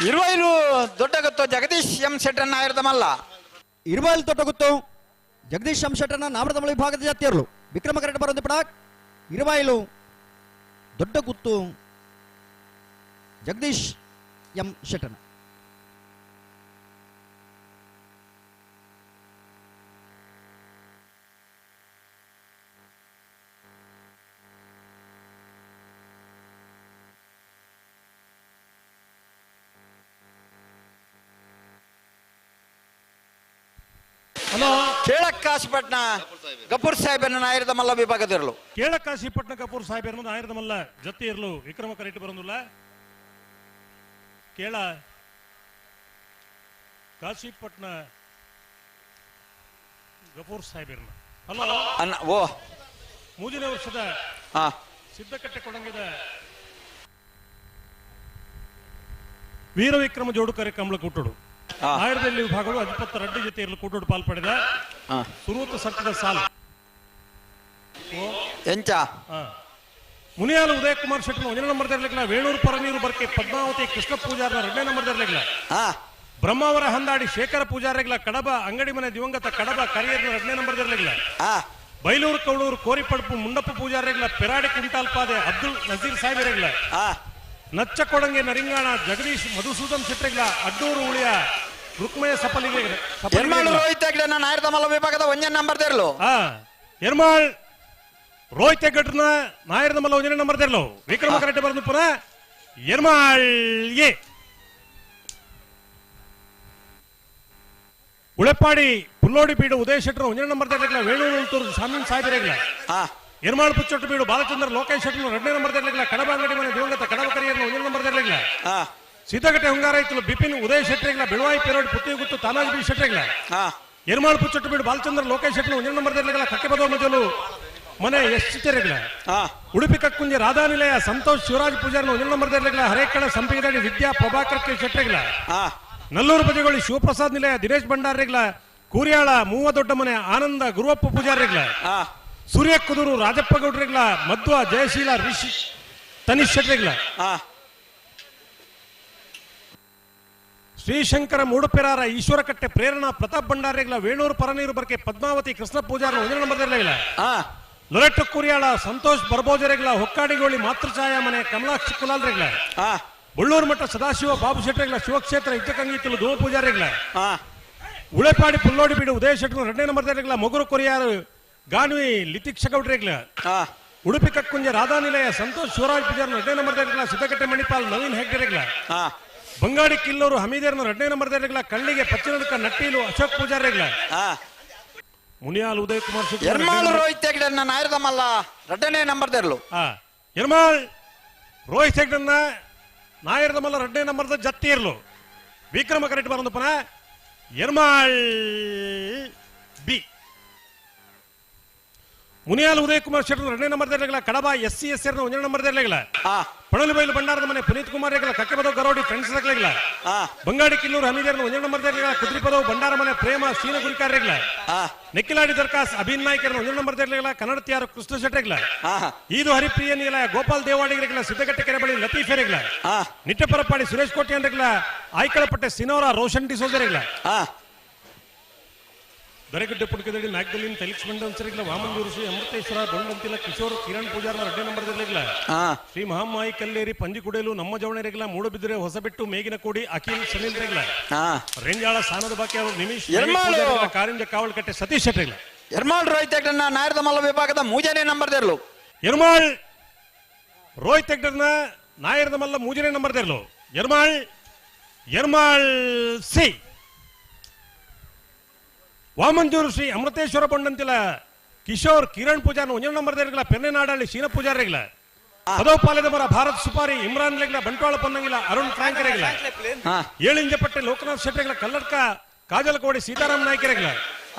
ಇರುವೈಲು ದೊಡ್ಡಗುತ್ತು ಜಗದೀಶ್ ಎಂ ಶೆಟ್ಟರ್ ನಾಯರ್ದ ಮಲ್ಲ. ಇರುವೈಲು ದೊಡ್ಡಗುತ್ತು ಜಗದೀಶ್ ಎಂ ಶೆಟ್ಟರ್ನ ನಾಮರದಮಲ ವಿಭಾಗದ ಜಾತಿಯರ್ಲು ವಿಕ್ರಮ ಕರೆಟ್ ಬರೋದು ಪಡ ಇರುವೈಲು ದೊಡ್ಡಗುತ್ತು ಜಗದೀಶ್ ಎಂ ಶೆಟ್ಟರ್ನ. ಕೇಳಕ್ಕಾಶಿಪಟ್ನ ಗಪೂರ್ ಸಾಹೇಬನ ನಾಯರದ ಮಲ್ಲ ವಿಭಾಗದಿರಲು. ಕೇಳಕ್ಕಾಶಿಪಟ್ನ ಗಪೂರ್ ಸಾಹೇಬರನ್ನು ನಾಯರದ ಮಲ್ಲ ಜೊತೆ ಇರಲು ವಿಕ್ರಮ ಕರೆಟ್ ಬರೋದಿಲ್ಲ. ಕೇಳ ಕಾಶಿಪಟ್ನ ಗಪೂರ್ ಸಾಹೇಬರನ್ನ. ಹಲೋ ಅಣ್ಣ ಓ ಮೂರನೇ ವರ್ಷದ ಸಿದ್ಧಕಟ್ಟೆ ಕೊಡಂಗಿದ ವೀರವಿಕ್ರಮ ಜೋಡುಕರೆ ಕಂಬಳ ಕೂಟುಡು ಆಯರದಲ್ಲಿ ವಿಭಾಗಗಳು ಅಧಿಪತ್ತ ರಡ್ಡಿ ಜೊತೆ ಇರಲು ಕೂಟುಡು ಪಾಲ್ಪಡೆದ ಸುರೂತ ಸಟ್ಟದ ಸಾಲು ಎಂಚ ಮುನಿಯಾಲ ಉದಯ ಕುಮಾರ್ ಶೆಟ್ಟರ್ ಒಂದನೇ ನಂಬರ್ ಇರಲಿಲ್ಲ. ವೇಣೂರು ಪರನೀರು ಬರ್ಕೆ ಪದ್ಮಾವತಿ ಕೃಷ್ಣ ಪೂಜಾರನ ಎರಡನೇ ನಂಬರ್ ಇರಲಿಲ್ಲ. ಬ್ರಹ್ಮಾವರ ಹಂದಾಡಿ ಶೇಖರ ಪೂಜಾರಿಗಳ ಕಡಬ ಅಂಗಡಿ ಮನೆ ದಿವಂಗತ ಕಡಬ ಕರಿಯರ್ನ ಎರಡನೇ ನಂಬರ್ ಇರಲಿಲ್ಲ. ಬೈಲೂರು ಕೌಳೂರು ಕೋರಿಪಡ್ಪು ಮುಂಡಪ್ಪ ಪೂಜಾರಿಗಳ ಪೆರಾಡಿ ಕುಂಟಾಲ್ಪಾದೆ ಅಬ್ದುಲ್ ನಜೀರ್ ಸಾಹೇಬರಿಗಳ ನಚ್ಚ ಕೊಡಂಗೆ ನರಿಂಗಾಣ ಜಗದೀಶ್ ಮಧುಸೂದನ್ ಶೆಟ್ಟರಿಗಳ ಅಡ್ಡೂರು ಉಳಿಯ ರುಕ್ಮಯ ಸಪಲಿಗೆ ಎರ್ಮಾಳು ರೋಹಿತ್ ಹೆಗ್ಡೆನ ನಾಯರದ ಮಲ್ಲ ವಿಭಾಗದ ಒಂದನೇ ನಂಬರ್ ದೇರ್ಲು. ಎರ್ಮಾಳ್ ರೋಹಿತ್ ಹೆಗ್ಡೆನ ನಾಯರದ ಮಲ್ಲ ಒಂದನೇ ನಂಬರ್ ದೇರ್ಲು. ವಿಕ್ರಮ ಕರೆಕ್ಟ್ ಬರೆದು ಪುನಃ ಎರ್ಮಾಳ್ ಎ ಉಳೆಪಾಡಿ ಪುಲ್ಲೋಡಿ ಬೀಡು ಉದಯ ಶೆಟ್ಟರ್ ಒಂದನೇ ನಂಬರ್ ದೇರ್ಲಿಲ್ಲ. ವೇಣೂರು ಉಳ್ತೂರು ಶಾಮೀನ್ ಸಾಹೇಬರಿಗಳ ಎರ್ಮಾಳ್ ಪುಚ್ಚೊಟ್ಟು ಬೀಡು ಬಾಲಚಂದ್ರ ಲೋಕೇಶ್ ಶೆಟ್ಟರ್ ಎರಡನೇ ನಂಬರ್ ದೇರ್ಲಿಲ್ಲ. ಕಡಬ ಅಂಗಡಿ ಮನೆ ದಿವಂಗತ ಕಡಬ ಕರಿಯರ್ನ ಒಂದನೇ ನಂಬರ್ ದೇರ್ಲಿಲ್ಲ. ಸೀತಾಕಟ್ಟೆ ಹೊಂಗಾರೈತಲು ಬಿಪಿನ್ ಉದಯ ಶೆಟ್ಟರಿಗಳ ಬೆಳವಾಯಿ ಪೆರೋಡ್ ಪುತ್ತಿಗುತ್ತು ತಾನಾಜ್ ಬಿ ಶೆಟ್ಟರಿಗಳ ಎರ್ಮಾಳ್ ಪುಚ್ಚೊಟ್ಟು ಬೀಡು ಬಾಲಚಂದ್ರ ಲೋಕೇಶ್ ಶೆಟ್ಟರ್ ಒಂದನೇ ನಂಬರ್ ದೇರ್ಲಿಲ್ಲ. ಕಕ್ಕೆಬದವ ಮಜಲು ಮನೆ ಎಸ್ ಚಿತ್ತರಿಗಳ ಉಡುಪಿ ಕಕ್ಕುಂಜೆ ರಾಧಾನಿಲಯ ಸಂತೋಷ್ ಶಿವರಾಜ್ ಪೂಜಾರ್ನ ಒಂದನೇ ನಂಬರ್ ದೇರ್ಲಿಲ್ಲ. ಹರೇಕಳ ಸಂಪಿಗೆದಾಡಿ ವಿದ್ಯಾ ಪ್ರಭಾಕರ್ ಕೆ ಶೆಟ್ಟರಿಗಳ ನಲ್ಲೂರು ಬಜಗೋಳಿ ಶಿವಪ್ರಸಾದ್ ನಿಲಯ ದಿನೇಶ್ ಭಂಡಾರಿಗಳ ಕೂರಿಯಾಳ ಮೂವ ದೊಡ್ಡ ಮನೆ ಆನಂದ ಗುರುವಪ್ಪ ಪೂಜಾರಿಗಳ ಸೂರ್ಯ ಕುದೂರು ರಾಜಪ್ಪ ಗೌಡ್ರಿಗಳ ಮಧ್ವ ಜಯಶೀಲ ರಿಷಿ ತನಿಷ್ ಶೆಟ್ಟರಿಗಳ ಶ್ರೀಶಂಕರ ಮೂಡುಪೆರಾರ ಈಶ್ವರಕಟ್ಟೆ ಪ್ರೇರಣಾ ಪ್ರತಾಪ್ ಭಂಡಾರಿಗಳ ವೇಣೂರು ಪರನೀರು ಬರ್ಕೆ ಪದ್ಮಾವತಿ ಕೃಷ್ಣ ಪೂಜಾರ ಒಂದನೇ ನಂಬರ್ ಇರಲಿಲ್ಲ. ಲೊರೆಟ್ಟು ಕೂರಿಯಾಳ ಸಂತೋಷ್ ಬರ್ಬೋಜರಿಗಳ ಹೊಕ್ಕಾಡಿಗೋಳಿ ಮಾತೃಛಾಯಾ ಮನೆ ಕಮಲಾಕ್ಷಿ ಕುಲಾಲ್ರಿಗಳ ಬಳ್ಳೂರು ಮಠ ಸದಾಶಿವ ಬಾಬು ಶೆಟ್ಟರಿಗಳ ಶಿವಕ್ಷೇತ್ರ ಇದ್ದಕಂಗೀತಲು ಧೂಮ ಪೂಜಾರಿಗಳ ಉಳೆಪಾಡಿ ಪುಲ್ಲೋಡಿ ಬೀಡು ಉದಯ ಶೆಟ್ಟರು ಎರಡನೇ ನಂಬರ್ ಇರಲಿಲ್ಲ. ಮೊಗರು ಕೊರಿಯಾರು ಗಾನ್ವಿ ಲಿತಿಕ್ಷ ಗೌಡ್ರಿಗಳ ಉಡುಪಿ ಕಕ್ಕುಂಜೆ ರಾಧಾನಿಲಯ ಸಂತೋಷ್ ಶಿವರಾಜ್ ಪೂಜಾರ್ನ ಎರಡನೇ ನಂಬರ್ ಇರಲಿಲ್ಲ. ಸಿದ್ದಕಟ್ಟೆ ಮಣಿಪಾಲ್ ನವೀನ್ ಹೆಗ್ಡೆರಿಗಳ ಬಂಗಾಡಿ ಕಿಲ್ಲೂರು ಹಮೀದೇರ್ನ ಎರಡನೇ ನಂಬರ್ ಇರಲಿಲ್ಲ. ಕಳ್ಳಿಗೆ ಪಚ್ಚಿನಡ್ಕ ನಟ್ಟೀಲು ಅಶೋಕ್ ಪೂಜಾರಿಗಳ ಮುನಿಯಾಲ್ ಉದಯ್ ಕುಮಾರ್ ಶೆಟ್ಟಿ ಎರ್ಮಾಳು ರೋಹಿತ್ ಹೆಗ್ಡೆನ ನಾಯರದ ಮಲ್ಲ ಎರಡನೇ ನಂಬರ್ ದೇರ್ಲು. ಎರ್ಮಾಳ್ ರೋಹಿತ್ ಹೆಗ್ಡೆನ ನಾಯರದ ಮಲ್ಲ ಎರಡನೇ ನಂಬರ್ದ ಜತ್ತಿ ಇರ್ಲು. ವಿಕ್ರಮ ಕರೆಕ್ಟ್ ಬರೋದು ಪುನಃ ಎರ್ಮಾಳ್ ಬಿ ಮುನಿಯಾಲ್ ಉದಯ್ ಕುಮಾರ್ ಶೆಟ್ಟರ್ ಎರಡನೇ ನಂಬರ್ ಇರಲಿಲ್ಲ. ಕಡಬ ಎಸ್ ಸಿ ಎಸ್ ಎರ್ ಒಂದನೇ ನಂಬರ್ ಇರಲಿಲ್ಲ. ಪಣಲಿಬೈಲು ಭಂಡಾರದ ಮನೆ ಪುನೀತ್ ಕುಮಾರ್ ರೇಗಲ ಕಕ್ಕೆಬದವ್ ಗರೋಡಿ ಫ್ರೆಂಡ್ಸ್ ರೇಗಲ ಬಂಗಾಡಿ ಕಿಲ್ಲೂರು ಹಮೀದೇರ್ನ ಒಂದನೇ ನಂಬರ್ ಇರಲಿಲ್ಲ. ಕುದ್ರಿಪದವ್ ಭಂಡಾರ ಮನೆ ಪ್ರೇಮ ಶೀನ ಗುರಿಕಾರ ರೇಗಲ ನೆಕ್ಕಿಲಾಡಿ ದರ್ಕಾಸ್ ಅಭಿನ್ ನಾಯ್ಕರ್ನ ಒಂದನೇ ನಂಬರ್ ಇರಲಿಲ್ಲ. ಕನ್ನಡತಿಯಾರು ಕೃಷ್ಣ ಶೆಟ್ಟರಿಗಳ ಈದು ಹರಿಪ್ರಿಯ ನೀಲ ಗೋಪಾಲ್ ದೇವಾಡಿಗರಿಗಳ ಸಿದ್ದಕಟ್ಟೆ ಕೆರೆ ಬಳಿ ಲತೀಫ್ ರೇಗಲ ನಿಟ್ಟಪರಪಾಡಿ ಸುರೇಶ್ ಕೋಟ್ಯಾನ್ ರೇಗಲ ಆಯ್ಕಳಪಟ್ಟೆ ಸಿನೋರಾ ರೋಷನ್ ಡಿಸೋಜರಿಗಳ ದೊರೆಗುಡ್ಡೆ ಪುಡ್ಕದಡಿ ಮ್ಯಾಗ್ದಲಿನ್ ಫೆಲಿಕ್ಸ್ ಮಂಡನ್ಸರಿಗಳ ವಾಮಂಜೂರು ಶ್ರೀ ಅಮೃತೇಶ್ವರ ದೊಂಡಂತಿಲ ಕಿಶೋರ್ ಕಿರಣ್ ಪೂಜಾರ್ನ ಎರಡನೇ ನಂಬರ್ ಇರಲಿಲ್ಲ. ಶ್ರೀ ಮಹಾಮಾಯಿ ಕಲ್ಲೇರಿ ಪಂಜಿಕುಡೇಲು ನಮ್ಮ ಜವಣರಿಗಳ ಮೂಡಬಿದ್ರೆ ಹೊಸಬೆಟ್ಟು ಮೇಗಿನಕೋಡಿ ಅಖಿಲ್ ಸುನಿಲ್ ರೇಗಲ ರೇಂಜಾಳ ಸ್ಥಾನದ ಬಾಕಿ ಅವರು ನಿಮಿಷ್ ಕಾರಿಂಜ ಕಾವಲ್ಕಟ್ಟೆ ಸತೀಶ್ ಶೆಟ್ಟರಿಗಳ ಎರ್ಮಾಳ್ ರೋಹಿತ್ ಹೆಗ್ಡೆನ ನಾಯರದ ಮಲ್ಲ ವಿಭಾಗದ ಮೂಜನೇ ನಂಬರ್ ದೇರ್ಲು. ಎರ್ಮಾಳ್ ರೋಹಿತ್ ಹೆಗ್ಡೆನ ನಾಯರದ ಮಲ್ಲ ಮೂಜನೇ ನಂಬರ್ ದೇರ್ಲು. ಎರ್ಮಾಳ್ ಎರ್ಮಾಳ್ ಸಿ ವಾಮಂಜೂರು ಶ್ರೀ ಅಮೃತೇಶ್ವರ ಬೊಂಡಂತಿಲ ಕಿಶೋರ್ ಕಿರಣ್ ಪೂಜಾರ್ನ ಒಂದನೇ ನಂಬರ್ ದೇರ್ಗಳ ಪೆನ್ನೆನಾಡಳ್ಳಿ ಶೀನ ಪೂಜಾರಿಗಳ ಪದೋಪಾಲದ ಮರ ಭಾರತ್ ಸುಪಾರಿ ಇಮ್ರಾನ್ ಲೇಗ್ಲ ಬಂಟ್ವಾಳ ಪೊನ್ನಂಗಿಲ ಅರುಣ್ ಫ್ರಾಂಕ್ ರೇಗಲ ಏಳಿಂಜಪಟ್ಟೆ ಲೋಕನಾಥ್ ಶೆಟ್ಟಿಗಳ ಕಲ್ಲಡ್ಕ ಕಾಜಲಕೋಡಿ ಸೀತಾರಾಮ್ ನಾಯ್ಕರೇಗಲ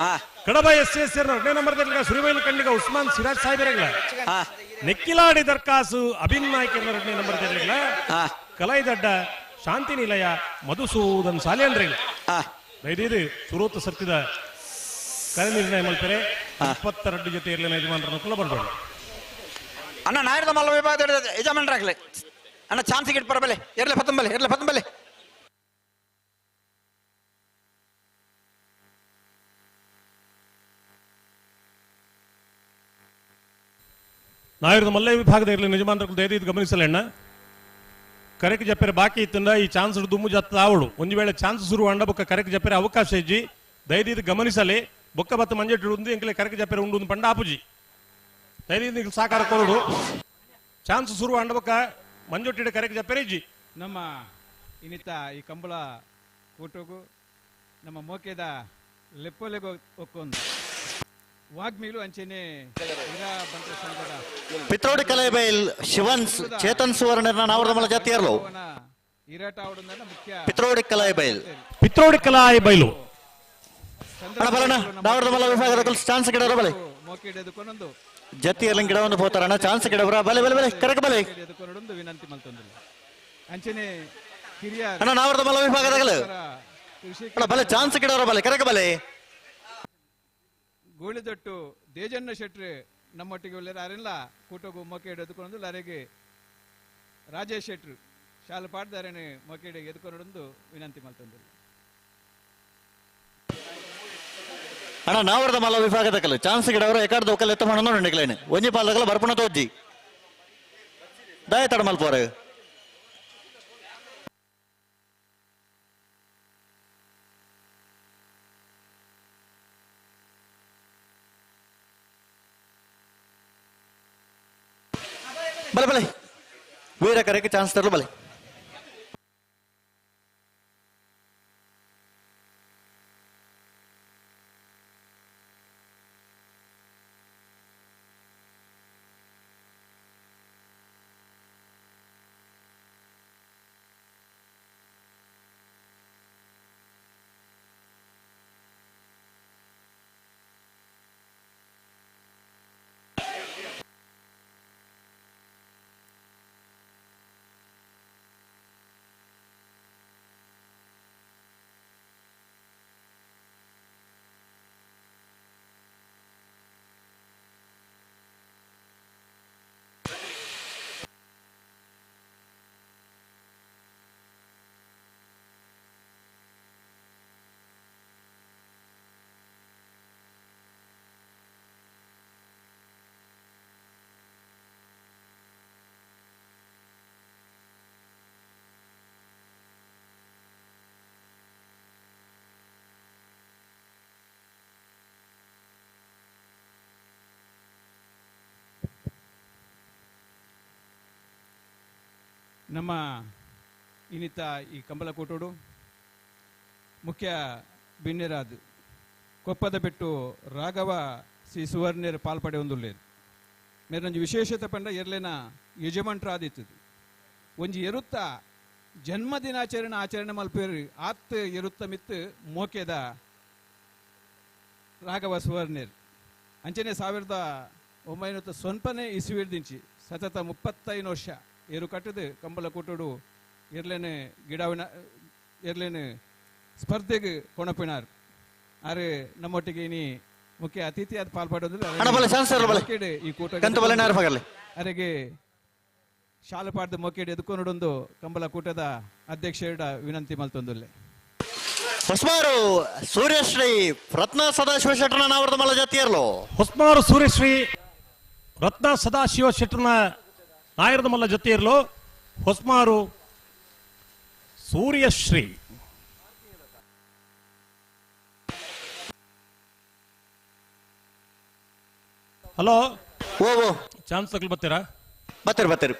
ಕಡಬ ಎಸ್ ಎಸ್ ಎರಡನೇ ನಂಬರ್ ದೇರ್ಗಳ ಸುರಿಬೈಲು ಖಂಡಿಗ ಉಸ್ಮಾನ್ ಸಿರಾಜ್ ಸಾಹೇಬರೇಗಲ ನೆಕ್ಕಿಲಾಡಿ ದರ್ಕಾಸು ಅಭಿನ್ ನಾಯ್ಕರ್ ಎರಡನೇ ನಂಬರ್ ದೇರ್ಗಳ ಕಲೈದಡ್ಡ ಶಾಂತಿ ನಿಲಯ ಮಧುಸೂದನ್ ಸಾಲಿಯನ್ರೇಗಲ ಇದು ಸುರೋತ ಸರ್ತಿದ ಕರೆ ನಿರ್ಣಯ ಮಾಡ್ತಾರೆ. 22 ಜೊತೆ ಇರಲಿಲ್ಲ ಯಜಮಾನರನ್ನು ಕೂಡ ಬರ್ಬೇಡ. ಅಣ್ಣ ನಾಯರದ ಮಲ್ಲ ವಿಭಾಗದ ಯಜಮಾನರಾಗಲಿ ಅಣ್ಣ ಚಾನ್ಸ್ ಗಿಟ್ ಪರಬಲೆ ಎರ್ಲೆ ಪತ್ತಂಬಲೆ ಎರ್ಲೆ ಪತ್ತಂಬಲೆ. ನಾಯರದ ಮಲ್ಲ ವಿಭಾಗದ ಇರಲಿ ನಿಜಮಾನ್ರಕ್ಕೂ ದಯದೀದ್ ಗಮನಿಸಲೆಣ್ಣ ಕರೆಕ್ ಜಪ್ಪೆರೆ ಬಾಕಿ ಇತ್ತಂದ ಈ ಚಾನ್ಸ್ ದುಮ್ಮು ಜತ್ತ ಆವಡು ಒಂದು ವೇಳೆ ಚಾನ್ಸ್ ಶುರು ಅಂಡ ಬೊಕ್ಕ ಕರೆಕ್ ಜಪ್ಪೆರೆ ಅವಕಾಶ ಇಜ್ಜಿ ದಯದೀದ್ ಗಮನಿಸಲಿ ಬೊಕ್ಕ ಬತ್ತ ಮಂಜೆಟ್ಟು ಉಂದು ಎಂಕಲೆ ಕರೆಕ್ ಜಪ್ಪೆರೆ ಉಂಡು ಪಂಡ ಆಪುಜಿ ದಯದೀದ್ ಸಾಕಾರ ಕೊರಡು ಚಾನ್ಸ್ ಶುರು ಅಂಡ ಬೊಕ್ಕ ಮಂಜೊಟ್ಟಿಡ ಕರೆಕ್ ಜಪ್ಪೆರೆ ಇಜ್ಜಿ. ನಮ್ಮ ಇನ್ನಿತ ಈ ಕಂಬಳ ಕೂಟಗೂ ನಮ್ಮ ಮೋಕೆದ ಲೆಪ್ಪೊಲೆಗು ಒಕ್ಕೊಂದು ವಾಗ್ಮಿಲು ಅಂಚೆನೆ ಸಂಘದ ಪಿತ್ರೋಡಿ ಕಲೆಬೈಲ್ ಶಿವನ್ ಚೇತನ್ ಸುವರ್ಣನ ನಾವರ್ದಮಲ ಜಾತಿಯರ್ಲು ಇರಾಟ ಆವಡುಂದನ್ನ ಮುಖ್ಯ ಪಿತ್ರೋಡಿ ಕಲೆಬೈಲ್ ಪಿತ್ರೋಡಿ ಕಲಾಯಿ ಬೈಲು ಅಣ್ಣ ಬಲಣ್ಣ ನಾವರ್ದಮಲ ವಿಭಾಗದ ಚಾನ್ಸ್ ಗಿಡವರ ಬಲೆ ಮೋಕೆಡ್ ಎದುಕೊನೊಂದು ಜತಿಯರ್ಲಿಂಗ್ ಗಿಡವನ್ನು ಪೋತಾರಣ್ಣ ಚಾನ್ಸ್ ಗಿಡವರ ಬಲೆ ಬಲೆ ಬಲೆ ಕರೆಕ್ ಬಲೆ ಎದುಕೊನೊಂದು ವಿನಂತಿ ಮಲ್ತೊಂದಿಲ್ಲ ಅಂಚೆನೆ ಕಿರಿಯ ಅಣ್ಣ ನಾವರ್ದಮಲ ವಿಭಾಗದಗಲು ಅಣ್ಣ ಬಲೆ ಚಾನ್ಸ್ ಗಿಡವರ ಬಲೆ ಕರೆಕ್ ಬಲೆ ಗೋಳಿದೊಟ್ಟು ದೇಜಣ್ಣ ಶೆಟ್ರು ನಮ್ಮೊಟ್ಟಿಗೆ ಒಳ್ಳೆಯರು ಅರೆಲ್ಲ ಕೂಟಗು ಮೊಕೆಡ್ ಎದುಕೊಂಡು ಅರೆಗೆ ರಾಜೇಶ್ ಶೆಟ್ರು ಶಾಲು ಪಾಡ್ದಾರೇನೆ ಮೊಕೆಡ್ ಎದುಕೊಂಡು ವಿನಂತಿ ಮಲ್ತೊಂದಿಲ್ಲ. ಅಣ್ಣ ನಾವರ್ದ ಮಲ್ಲ ವಿಭಾಗದ ಕಲ್ಲು ಚಾನ್ಸ್ ಗಿಡವರ ಎಕಾಡ್ ದೋಕಲ್ ಎತ್ತ ಮಣ್ಣು ನಿಕ್ಲೇನು ಒಂಜಿ ಪಾಲಕಲ ಬರ್ಪಣ ತೋಜ್ಜಿ ದಯ ತಡ ಮಲ್ಪೋರು ಬಲೆ ಬಲೆ ವೀರ ಕರೆಗೆ ಚಾನ್ಸ್ ತರಲು ಬಲೆ. ನಮ್ಮ ಇನ್ನಿತ ಈ ಕಂಬಳಕೋಟೋಡು ಮುಖ್ಯ ಬಿನ್ನೆರಾದ್ ಕೊಪ್ಪದ ಬೆಟ್ಟು ರಾಘವ ಸಿ ಸುವರ್ಣೇರ್ ಪಾಲ್ಪಡೆ ಒಂದುಲ್ಲೇರು ಮೇರೊಂಜಿ ವಿಶೇಷತೆ ಪಂಡ ಎರ್ಲೆನ ಯಜಮಾನ್ರ ಆದಿತ್ತದು ಒಂಜಿ ಎರುತ್ತ ಜನ್ಮದಿನಾಚರಣೆ ಆಚರಣೆ ಮಲ್ಪೇರು ಆತ್ ಎರುತ್ತ ಮಿತ್ತು ಮೋಕೆದ ರಾಘವ ಸುವರ್ಣೇರ್ ಅಂಚನೆ 1990 ಇಸುವಿರ್ದಿಂಚಿ ಸತತ 35 ವರ್ಷ ಏರು ಕಟ್ಟದು ಕಂಬಳ ಕೂಟೋಡು ಎರ್ಲೇನೆ ಗಿಡವಿನ ಎರ್ಲೇನೆ ಸ್ಪರ್ಧೆಗೆ ಕೊಣಪಿನಾರ್ ಆರೆ ನಮ್ಮೊಟ್ಟಿಗೆ ಇನಿ ಮುಖ್ಯ ಅತಿಥಿಯಾದ ಪಾಲ್ಪಡೋದು ಈ ಕೂಟ ಅರೆಗೆ ಶಾಲಪಾಡ್ದ ಮೊಕ್ಕೇಡ್ ಎದುಕೊನೊಡೊಂದು ಕಂಬಳ ಕೂಟದ ಅಧ್ಯಕ್ಷರ ವಿನಂತಿ ಮಲ್ತೊಂದುಲ್ಲೆ. ಹೊಸ್ಮಾರು ಸೂರ್ಯಶ್ರೀ ರತ್ನ ಸದಾಶಿವ ಶೆಟ್ಟರ್ನ ನಾವರ್ದ ಮಲ್ಲ ಜಾತಿಯರ್ಲು ಹೊಸ್ಮಾರು ಸೂರ್ಯಶ್ರೀ ರತ್ನ ಸದಾಶಿವ ಶೆಟ್ಟರ್ನ ನಾಯರದ ಮಲ್ಲ ಜೊತೆಯಿರಲು ಹೊಸ್ಮಾರು ಸೂರ್ಯಶ್ರೀ. ಹಲೋ ಓ ಓ ಚಾನ್ಸ್ ತಗೊಳ್ ಬರ್ತೀರಾ? ಬರ್ತೀರಿ ಬರ್ತೀರಿ.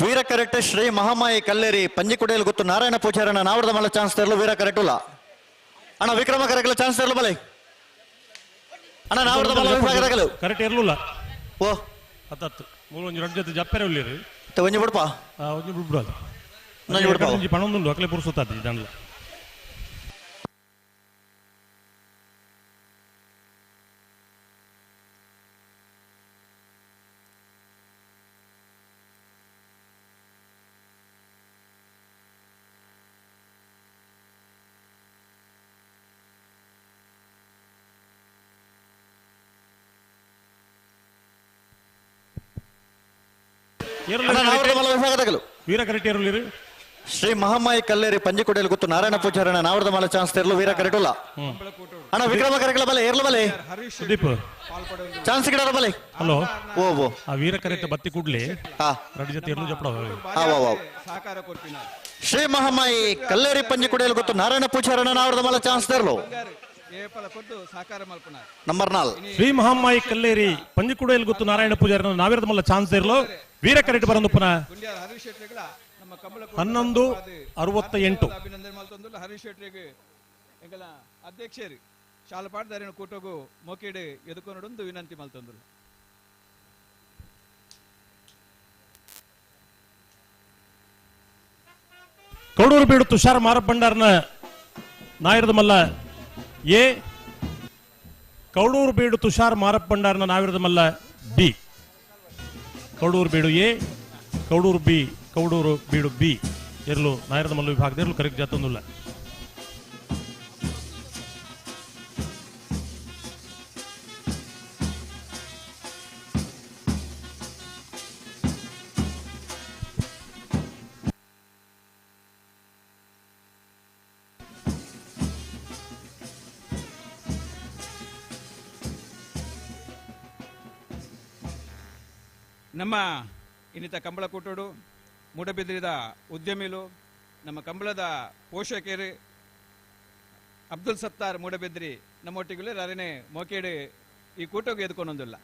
ವೀರ ಕರೆಕ್ಟ್ ಶ್ರೀ ಮಹಾಮಾಯಿ ಕಲ್ಲೇರಿ ಪಂಜಿಕುಡಿಯಲ್ಲಿ ಗೊತ್ತು ನಾರಾಯಣ ಪೂಜಾರಣ್ಣ ನಾವರದ ಮಲ್ಲ ಚಾನ್ಸ್ ತರಲು ವೀರ ಕರೆಕ್ಟ್ ಅಣ್ಣ ವಿಕ್ರಮ ಕರೆಕ್ಟ್ ಚಾನ್ಸ್ ತರಲು ಬಲೆ ಅಣ್ಣ ನಾವರದ ಮಲ್ಲ ವಿಭಾಗದಾಗಲು ಕರೆಕ್ಟ್ ಇರಲಿಲ್ಲ. ಓ ಹತ್ತತ್ತು ಮೂರು ಒಂಜಿ ಎರಡು ಜೊತೆ ಜಪ್ಪೆರೆ ಉಳ್ಳೀರಿ ಒಂಜಿ ಬಿಡ್ಪ ಒಂಜಿ ಬಿಡ್ಬಿಡು ಅದು ಒಂಜಿ ಬಿಡ್ಪ. ಒಂಜಿ ಪಣೊಂದುಂಡು ಅಕಲೆ ಪುರುಸುತ್ತಾತಿ ದಂಡ್ಲ. ವೀರ ಕರೆಟ್ ಏರುಲಿರು. ಶ್ರೀ ಮಹಾಮಾಯಿ ಕಲ್ಲೇರಿ ಪಂಜಿಕೊಡೆಯಲ್ಲಿ ಗೊತ್ತು ನಾರಾಯಣ ಪೂಜಾರಣ ನಾವರದ ಮಾಲ ಚಾನ್ಸ್ ತೆರಲು ವೀರ ಕರೆಟುಲ್ಲ. ಅಣ್ಣ ವಿಕ್ರಮ ಕರೆಗಳ ಬಲೆ ಏರ್ಲ ಬಲೆ ಸುದೀಪ್ ಚಾನ್ಸ್ ಗಿಡರ ಬಲೆ. ಹಲೋ ಓ ಓ ಆ ವೀರ ಕರೆಟ್ ಬತ್ತಿ ಕೂಡ್ಲಿ ರಡಿ ಜೊತೆ ಏರ್ಲು ಜಪ್ಪಡ. ಶ್ರೀ ಮಹಾಮಾಯಿ ಕಲ್ಲೇರಿ ಪಂಜಿಕೊಡೆಯಲ್ಲಿ ಗೊತ್ತು ನಾರಾಯಣ ಪೂಜಾರಣ ನಾವರದ ಮಾಲ ಚಾನ್ಸ್ ತೆರಲು ನಂಬರ್ 4. ಶ್ರೀ ಮಹಾಮಾಯಿ ಕಲ್ಲೇರಿ ಪಂಜಿಕುಡೆಯಲ್ಲಿ ಗೊತ್ತು ನಾರಾಯಣ ಪೂಜಾರನ ನಾವಿರದ ಮಲ್ಲ ಚಾನ್ಸ್ ಇರಲು ವೀರ ಕರೆಟ್ ಬರಂದು ಪುನಃ 11:68. ಅಭಿನಂದನೆ ಮಲ್ತೊಂದುಲ್ಲ ಹರೀಶ್ ಶೆಟ್ರಿಗೆ ಎಂಕಲ ಅಧ್ಯಕ್ಷರು ಶಾಲಪಾಡ್ದಾರಿನ ಕೂಟಗು ಮೋಕಿಡ್ ಎದುಕೊನಡೊಂದು ವಿನಂತಿ ಮಲ್ತೊಂದುಲ್ಲ. ಕೌಡೂರು ಬೀಡು ತುಷಾರ್ ಮಾರಪ್ಪಂಡಾರ್ನ ನಾಯರದ ಮಲ್ಲ ಎ, ಕೌಡೂರು ಬೀಡು ತುಷಾರ್ ಮಾರಪ್ಪಂಡಾರ್ನ ನಾವಿರದ ಮಲ್ಲ ಬಿ. ಕೌಡೂರು ಬೀಡು ಎ, ಕೌಡೂರು ಬಿ, ಕೌಡೂರು ಬೀಡು ಬಿ ಎರಲು ನಾಯರದ ಮಲ್ಲ ವಿಭಾಗದ ಎರಲು ಕರೆಕ್ಟ್ ಜಾತೊಂದುಲ್ಲ. ನಮ್ಮ ಇನ್ನಿತ ಕಂಬಳ ಕೂಟೋಡು ಮೂಡಬಿದ್ರಿದ ಉದ್ಯಮಿಲು ನಮ್ಮ ಕಂಬಳದ ಪೋಷಕರು ಅಬ್ದುಲ್ ಸತ್ತಾರ್ ಮೂಡಬಿದ್ರಿ ನಮ್ಮೊಟ್ಟಿಗೆ ಅರನೇ ಮೋಕೇಡು ಈ ಕೂಟಕ್ಕೆ ಎದ್ಕೊಂಡೊಂದಿಲ್ಲ.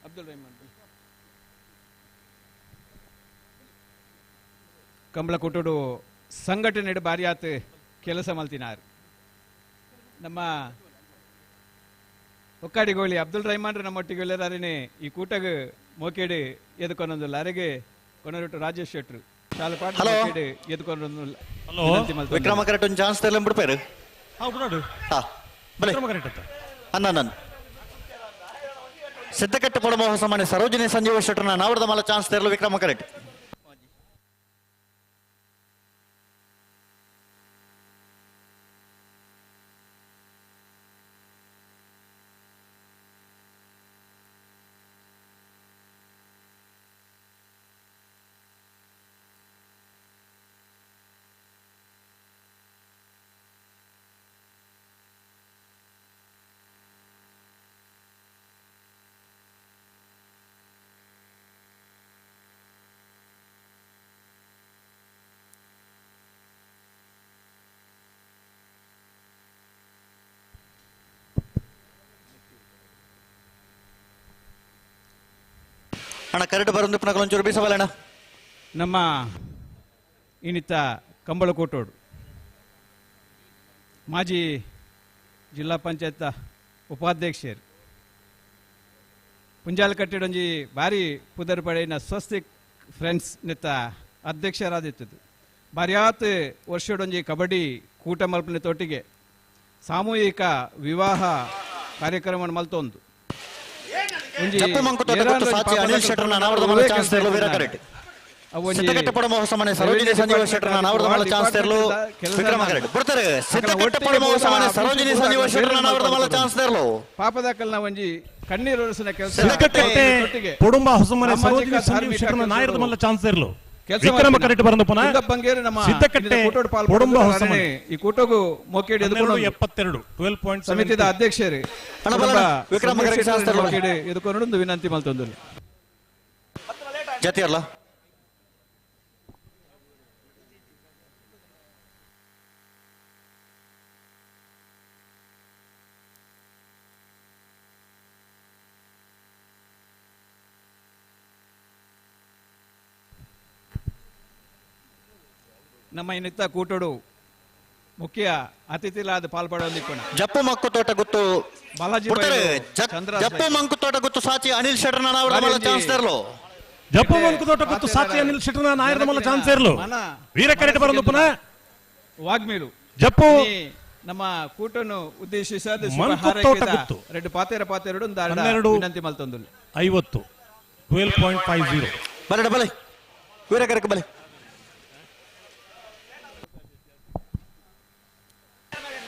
ಅಬ್ದುಲ್ ರೆಹಮಾನ್ ಕಂಬಳ ಕೂಟೋಡು ಸಂಘಟನೆ ಬಾರಿಯಾತ್ ಕೆಲಸ ಮಲ್ತಿನಾರ್. ನಮ್ಮ ಹೊಕ್ಕಾಡಿಗೋಳಿ ಅಬ್ದುಲ್ ರೆಹಮಾನ್ ನಮ್ಮೊಟ್ಟಿಗೆ ಎಲ್ಲರೇ ಈ ಕೂಟಗ ಮೋಕೇಡು ಎದ್ಕೊಂಡೊಂದಿಲ್ಲ. ಅರೆಗೆ ಕೊನರುಟ್ಟು ರಾಜೇಶ್ ಶೆಟ್ರು ಶಾಲಪಾಟ್ ಮೋಕೇಡು ಎದ್ಕೊಂಡೊಂದಿಲ್ಲ. ವಿಕ್ರಮ ಕರೆಕ್ಟ್ ಒಂದು ಚಾನ್ಸ್ ತರಲೆ ಬಿಡ್ಪೇರು. ವಿಕ್ರಮ ಕರೆಕ್ಟ್ ಅಣ್ಣ ನಾನು ಸಿದ್ದಕಟ್ಟೆ ಪೊಡಮ ಹೊಸಮನೆ ಸರೋಜಿನಿ ಸಂಜೀವ ಶೆಟ್ಟರ್ನ ನಾವರದ ಮಲ ಚಾನ್ಸ್ ತೆರಲು ವಿಕ್ರಮ ಕರೆಕ್ಟ್. ಅಣ್ಣ ಕರೆಕ್ಟ್ ಬರೋದು ಪುನಃ ಒಂಚೂರು ಬೀಸಬಲ್ಲ ಅಣ್ಣ. ನಮ್ಮ ಇನ್ನಿತ ಕಂಬಳಕೋಟೋಡು ಮಾಜಿ ಜಿಲ್ಲಾ ಪಂಚಾಯತ್ ಉಪಾಧ್ಯಕ್ಷರು ಪುಂಜಾಲಕಟ್ಟೆಡೊಂಜಿ ಭಾರಿ ಪುದರ್ ಪಡೆಯಿನ ಸ್ವಸ್ತಿಕ್ ಫ್ರೆಂಡ್ಸ್ ನಿತ್ತ ಅಧ್ಯಕ್ಷರಾದಿತ್ತದು. ಬಾರ್ಯಾತ್ ವರ್ಷಡೊಂಜಿ ಕಬಡ್ಡಿ ಕೂಟ ಮಲ್ಪನೆ ತೊಟ್ಟಿಗೆ ಸಾಮೂಹಿಕ ವಿವಾಹ ಕಾರ್ಯಕ್ರಮ ಮಲ್ತೊಂದು ಪಾಪದಾಕಲ್ನ ಒಂಜಿ ಕಣ್ಣೀರು ಕೆಲಸ ವಿಕ್ರಮ ಕರೆಕ್ಟ್ ಬರಂದು ಪುನಃ ಸಿದ್ದಕಟ್ಟೆ ಕೊಡುಂಬ ಹೊಸಮನೆ ಈ ಕೂಟಗೂ ಮೋಕೇಡಿ 72 12.7 ಸಮಿತಿದ ಅಧ್ಯಕ್ಷರು ವಿಕ್ರಮ ಕರೆಕ್ಟ್ ಮೋಕೇಡಿ ಎದುಕೊಂಡು ವಿನಂತಿ ಮಲ್ತೊಂದು ಜತಿಯಲ್ಲ. ನಮ್ಮ ಇನ್ನಿತ್ತ ಕೂಟೋಡು ಮುಖ್ಯ ಅತಿಥಿಲಾದ ಪಾಲ್ಪಡೋದಿಪ್ಪಣ ಜಪ್ಪು ಮಕ್ಕು ತೋಟ ಗುತ್ತು ಬಾಲಾಜಿ ಜಪ್ಪು ಮಂಕು ತೋಟ ಗುತ್ತು ಸಾಚಿ ಅನಿಲ್ ಶೆಟ್ಟರ್ ನಾವರ ಚಾನ್ಸ್ ತರಲು ಜಪ್ಪು ಮಂಕು ತೋಟ ಗುತ್ತು ಸಾಚಿ ಅನಿಲ್ ಶೆಟ್ಟರ್ ನಾಯರದ ಮಲ್ಲ ಚಾನ್ಸ್ ಇರಲು ವೀರ ಕರೆಟ್ ಬರೋದು ಪುನಃ ವಾಗ್ಮೇಲು ಜಪ್ಪು ನಮ್ಮ ಕೂಟನ್ನು ಉದ್ದೇಶಿಸಾದ ರೆಡ್ ಪಾತೇರ ಪಾತೇರಡು ವಿನಂತಿ ಮಲ್ತೊಂದುಲ್ಲೆ 50 12.50 ಬಲೆ ಬಲೆ ವೀರ ಕರೆಕ್ ಬಲೆ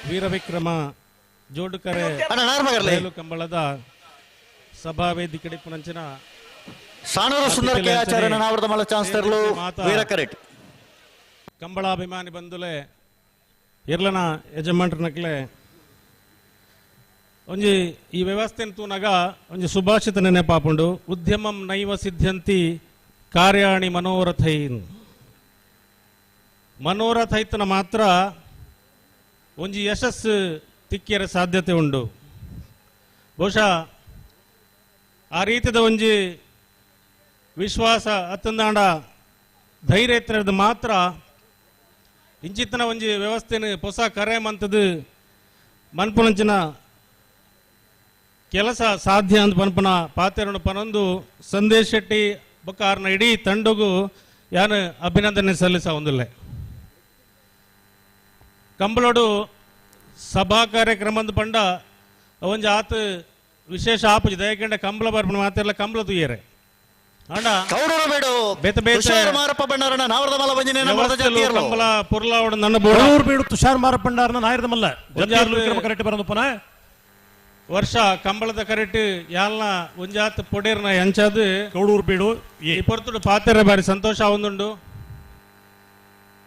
ವೀರವಿಕ್ರಮ ಜೋಡುಕರೆ ಕಂಬಳದ ಸಭಾ ವೇದಿಕೆ ಪುನಂಚಿನ ಸಾಣೂರು ಸುಂದರ ಕೆ ಆಚಾರ್ಯನ ನಾವರದ ಮಲ್ಲ ಚಾನ್ಸ್ ತರಲು ವೀರ ಕರೆಟ್ ಕಂಬಳಾಭಿಮಾನಿ ಬಂಧುಲೆ ಇರ್ಲನ ಯಜಮಾನ್ರನಕ್ಲೆ ಒಂಜಿ ಈ ವ್ಯವಸ್ಥೆನ್ ತೂನಗ ಒಂಜಿ ಸುಭಾಷಿತ ನೆನಪಾಪುಂಡು ಉದ್ಯಮಂ ನೈವ ಸಿದ್ಧ್ಯಂತಿ ಕಾರ್ಯಾಣಿ ಮನೋರಥೈನ್ ಮನೋರಥೈತನ ಮಾತ್ರ ಒಂಜಿ ಯಶಸ್ಸು ತಿಕ್ಕಿಯರ ಸಾಧ್ಯತೆ ಉಂಡು. ಬಹುಶಃ ಆ ರೀತಿದ ಒಂಜಿ ವಿಶ್ವಾಸ ಅತ್ತಂದಾಂಡ ಧೈರ್ಯ ಇತ್ತಿನದು ಮಾತ್ರ ಇಂಚಿತ್ತನ ಒಂಜಿ ವ್ಯವಸ್ಥೆನ ಹೊಸ ಕರೆ ಮಂತದ್ದು ಮನ್ಪುನಂಚಿನ ಕೆಲಸ ಸಾಧ್ಯ ಅಂತ ಪನ್ಪನ ಪಾತೆರಣ ಪನೊಂದು ಸಂದೇಶ್ ಶೆಟ್ಟಿ ಬೊಕ್ಕ ಇಡೀ ತಂಡಗೂ ಯಾನು ಅಭಿನಂದನೆ ಸಲ್ಲಿಸ ಒಂದಿಲ್ಲ. ಕಂಬಳೋಡು ಸಭಾ ಕಾರ್ಯಕ್ರಮ ಪಂಡ ಒಂಜಿ ಆತ ವಿಶೇಷ ಆಪುಜಿ ದಯಕೆಂಡ ಕಂಬಳ ಬರ್ಪಣ ಮಾತೆಲ್ಲ ಕಂಬಳ ತುಯ್ಯರೆ ಅಂಡ ಬೇತೆ ಬೇತೆ ಕಂಬಳ ಪೊರ್ಲಾವಡ ನನ್ನ ಬೀಡು ತುಷಾರ್ ಮಾರಪ್ಪಂಡಾರನ ನಾಯರದ ಮಲ್ಲ ಕರೆಕ್ಟ್ ಬರೋದು ಪುನಃ ವರ್ಷ ಕಂಬಳದ ಕರೆಕ್ಟ್ ಯಾಲ್ನ ಒಂಜಾತ್ ಪೊಡೇರ್ನ ಎಂಚಾದ ಕೌಡೂರು ಬೀಡು ಈ ಪೊರ್ತುಡು ಪಾತೆರೆ ಬಾರಿ ಸಂತೋಷ ಒಂದುಂಡು.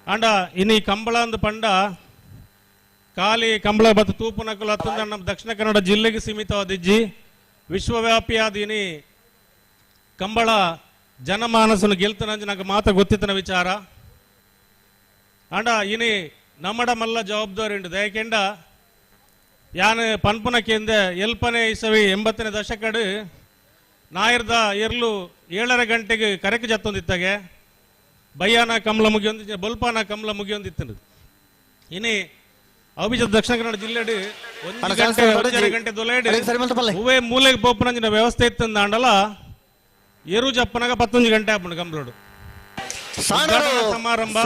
ಅಂಡ ಇನ್ನು ಈ ಕಂಬಳ ಅಂದ್ ಪಂಡ ಖಾಲಿ ಕಂಬಳ ಬತ್ತು ತೂಪುನಕುಲು ಅತ್ತಂದ ನಮ್ಮ ದಕ್ಷಿಣ ಕನ್ನಡ ಜಿಲ್ಲೆಗೆ ಸೀಮಿತವಾದಿಜ್ಜಿ ವಿಶ್ವವ್ಯಾಪಿಯಾದ ಇನಿ ಕಂಬಳ ಜನಮಾನಸನು ಗೆಲ್ತನಂಜ ನಂಗೆ ಮಾತ ಗೊತ್ತಿತ್ತನ ವಿಚಾರ. ಅಂಡ ಇನಿ ನಮ್ಮಡ ಮಲ್ಲ ಜವಾಬ್ದಾರಿ ಉಂಟು ದಯಕೆಂಡ ಯಾನು ಪನ್ಪುನ ಕೇಂದ್ರ ಎಲ್ಪನೆ ಇಸವಿ 80ನೇ ದಶಕಡು ನಾಯರ್ದ ಎರ್ಲು 7:30 ಗಂಟೆಗೆ ಕರೆಕ್ ಜತ್ತೊಂದಿತ್ತಾಗೆ ಬಯ್ಯಾನ ಕಮಲ ಮುಗಿಯೊಂದು ಬೊಲ್ಪಾನ ಕಮಲ ಮುಗಿಯೊಂದಿತ್ತು. ಇನಿ ಅವಿಜ ದಕ್ಷಿಣ ಕನ್ನಡ ಜಿಲ್ಲೆಡು 1 ಗಂಟೆ 1.5 ಗಂಟೆ ದೊಲೆಡು ಹೂವೇ ಮೂಲೆಗೆ ಪೋಪನಂಜಿನ ವ್ಯವಸ್ಥೆ ಇತ್ತಂದ ಅಂಡಲ ಎರು ಜಪ್ಪನಾಗ 11 ಗಂಟೆ ಆಪುಂಡು ಕಂಬಳೋಡು ಸಮಾರಂಭ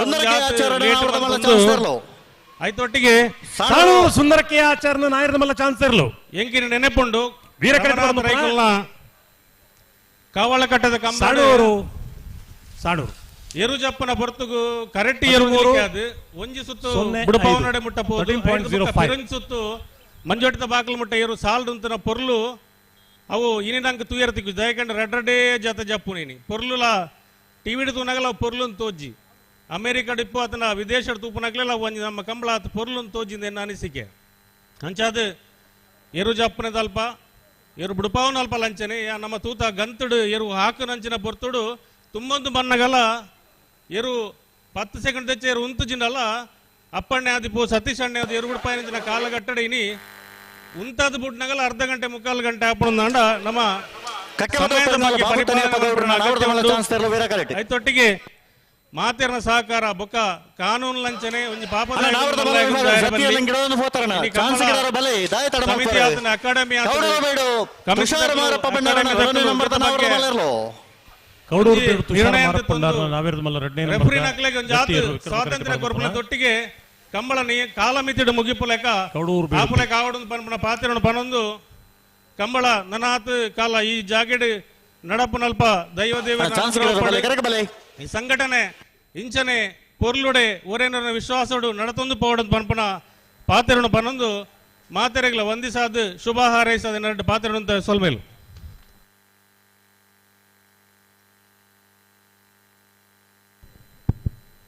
ಐತೊಟ್ಟಿಗೆ ಸಾಣೂರು ಸುಂದರ ಕೆ ಆಚಾರ್ಯನ ನಾಯರದ ಮಲ್ಲ ಚಾನ್ಸ್ ಇರಲು ಎಂಕಿನ ನೆನಪುಂಡು ವೀರ ಕಾವಳ ಕಟ್ಟದ ಸಾಣೂರು ಸಾಣೂರು ಎರು ಜಪ್ಪನ ಬರ್ತುಗು ಕರೆಕ್ಟ್ ಎರು ಅದು ಒಂಜಿ ಸುತ್ತು ಬುಡಪಾವನಡೆ ಮುಟ್ಟ ಪೋದು ಸುತ್ತು ಮಂಜೋಟಿದ ಬಾಕಲು ಮುಟ್ಟ ಎರು ಸಾಲ್ಡು ಪೊರ್ಲು ಅವು ಇನಿ ನಂಗೆ ತುಯರ್ ತಿಕ್ಕು ದಯಕಂಡ ರಡ್ರಡೇ ಜತ ಜಪ್ಪು ನೀನಿ ಪೊರ್ಲುಲ ಟಿವಿಡ್ ತೂನಗಲ ಅವು ಪೊರ್ಲುನ್ ತೋಜಿ ಅಮೇರಿಕ ಡಿಪ್ಪು ಆತನ ವಿದೇಶ ತೂಪುನಗ್ಲೆಲ್ಲ ಒಂಜಿ ನಮ್ಮ ಕಂಬಳ ಆತ ಪೊರ್ಲುನ್ ತೋಜಿಂದ ಎನ್ನ ಅನಿಸಿಕೆ ಅಂಚಾದ ಎರು ಜಪ್ಪನದಲ್ಪ ಎರು ಬುಡಪಾವನ ಅಲ್ಪ ಲಂಚನೆ ನಮ್ಮ ತೂತ ಗಂತುಡು ಎರು ಹಾಕುನಂಚಿನ ಪೊರ್ತುಡು ತುಂಬೊಂದು ಬನ್ನಗಲ ಎರು 10 ಸೆಕೆಂಡ್ ತೆಚ್ಚ ಎರು ಉಂತುಜಿನಲ್ಲ ಅಪ್ಪಣ್ಣೆ ಆದಿಪು ಸತೀಶ್ ಅಣ್ಣೆ ಅದು ಎರು ಬುಡಪಾಯನಂಚಿನ ಕಾಲಗಟ್ಟಡೆ ಇನಿ ಉಂತಾದ ಬುಡ್ನಗಲ ಅರ್ಧ ಗಂಟೆ ಮುಕ್ಕಾಲು ಗಂಟೆ ಆಪಣಂದಾಂಡ ನಮ್ಮ ಐತೊಟ್ಟಿಗೆ ಮಾತೆರ್ನ ಸಹಕಾರ ಬೊಕ್ಕ ಕಾನೂನು ಲಂಚನೆ ಒಂಜಿ ಪಾಪದ ಸಮಿತಿ ಆತನ ಅಕಾಡೆಮಿ ಸ್ವಾತಂತ್ರ್ಯ ಕೊರಪುನ ತೊಟ್ಟಿಗೆ ಕಂಬಳ ಕಾಲಮಿತಿಡು ಮುಗಿಪುಲೆಕ ಆಪುಲೆಕ ಆವಡು ಪನ್ಪುನ ಪಾತೆರಣ ಪನೊಂದು ಕಂಬಳ ನನಾತ್ ಕಾಲ ಈ ಜಾಗೆಡ್ ನಡಪುನಲ್ಪ ದೈವ ದೇವರ ಈ ಸಂಘಟನೆ ಇಂಚನೆ ಪೊರ್ಲುಡೆ ಒರೇನರ ವಿಶ್ವಾಸಡು ನಡತೊಂದು ಪೋವಡ ಪನ್ಪುನ ಪಾತೆರಣ ಪನೊಂದು ಮಾತೆರೆಗಳ ವಂದಿಸಾದ ಶುಭ ಹಾರೈಸಾದ ನಡು ಪಾತೆರಣ ಸೊಲ್ಮೇಲು.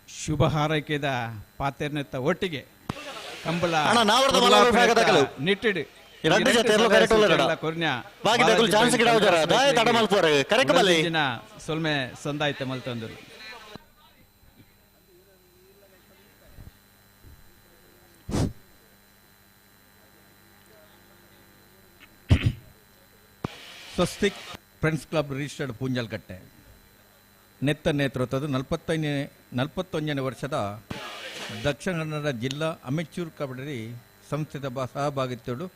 ಶುಭ ಹಾರೈಕೆದ ಪಾತೆರ್ನೆತ್ತ ಒಟ್ಟಿಗೆ ಕಂಬಳ ನಿಟ್ಟಿಡು ಸೊಲ್ಮೆ ಸಂದಾಯ್ತ ಮಲ್ತಂದರು. Swastik friends club registered Punjalkatte ನೆತ್ತ ನೇತೃತ್ವದ 41ನೇ ವರ್ಷದ Dakshina Kannada ಜಿಲ್ಲಾ ಅಮೆಚೂರ್ ಕಬಡ್ಡಿ ಸಂಸ್ಥೆದ ಸಹಭಾಗಿತ್ವಡು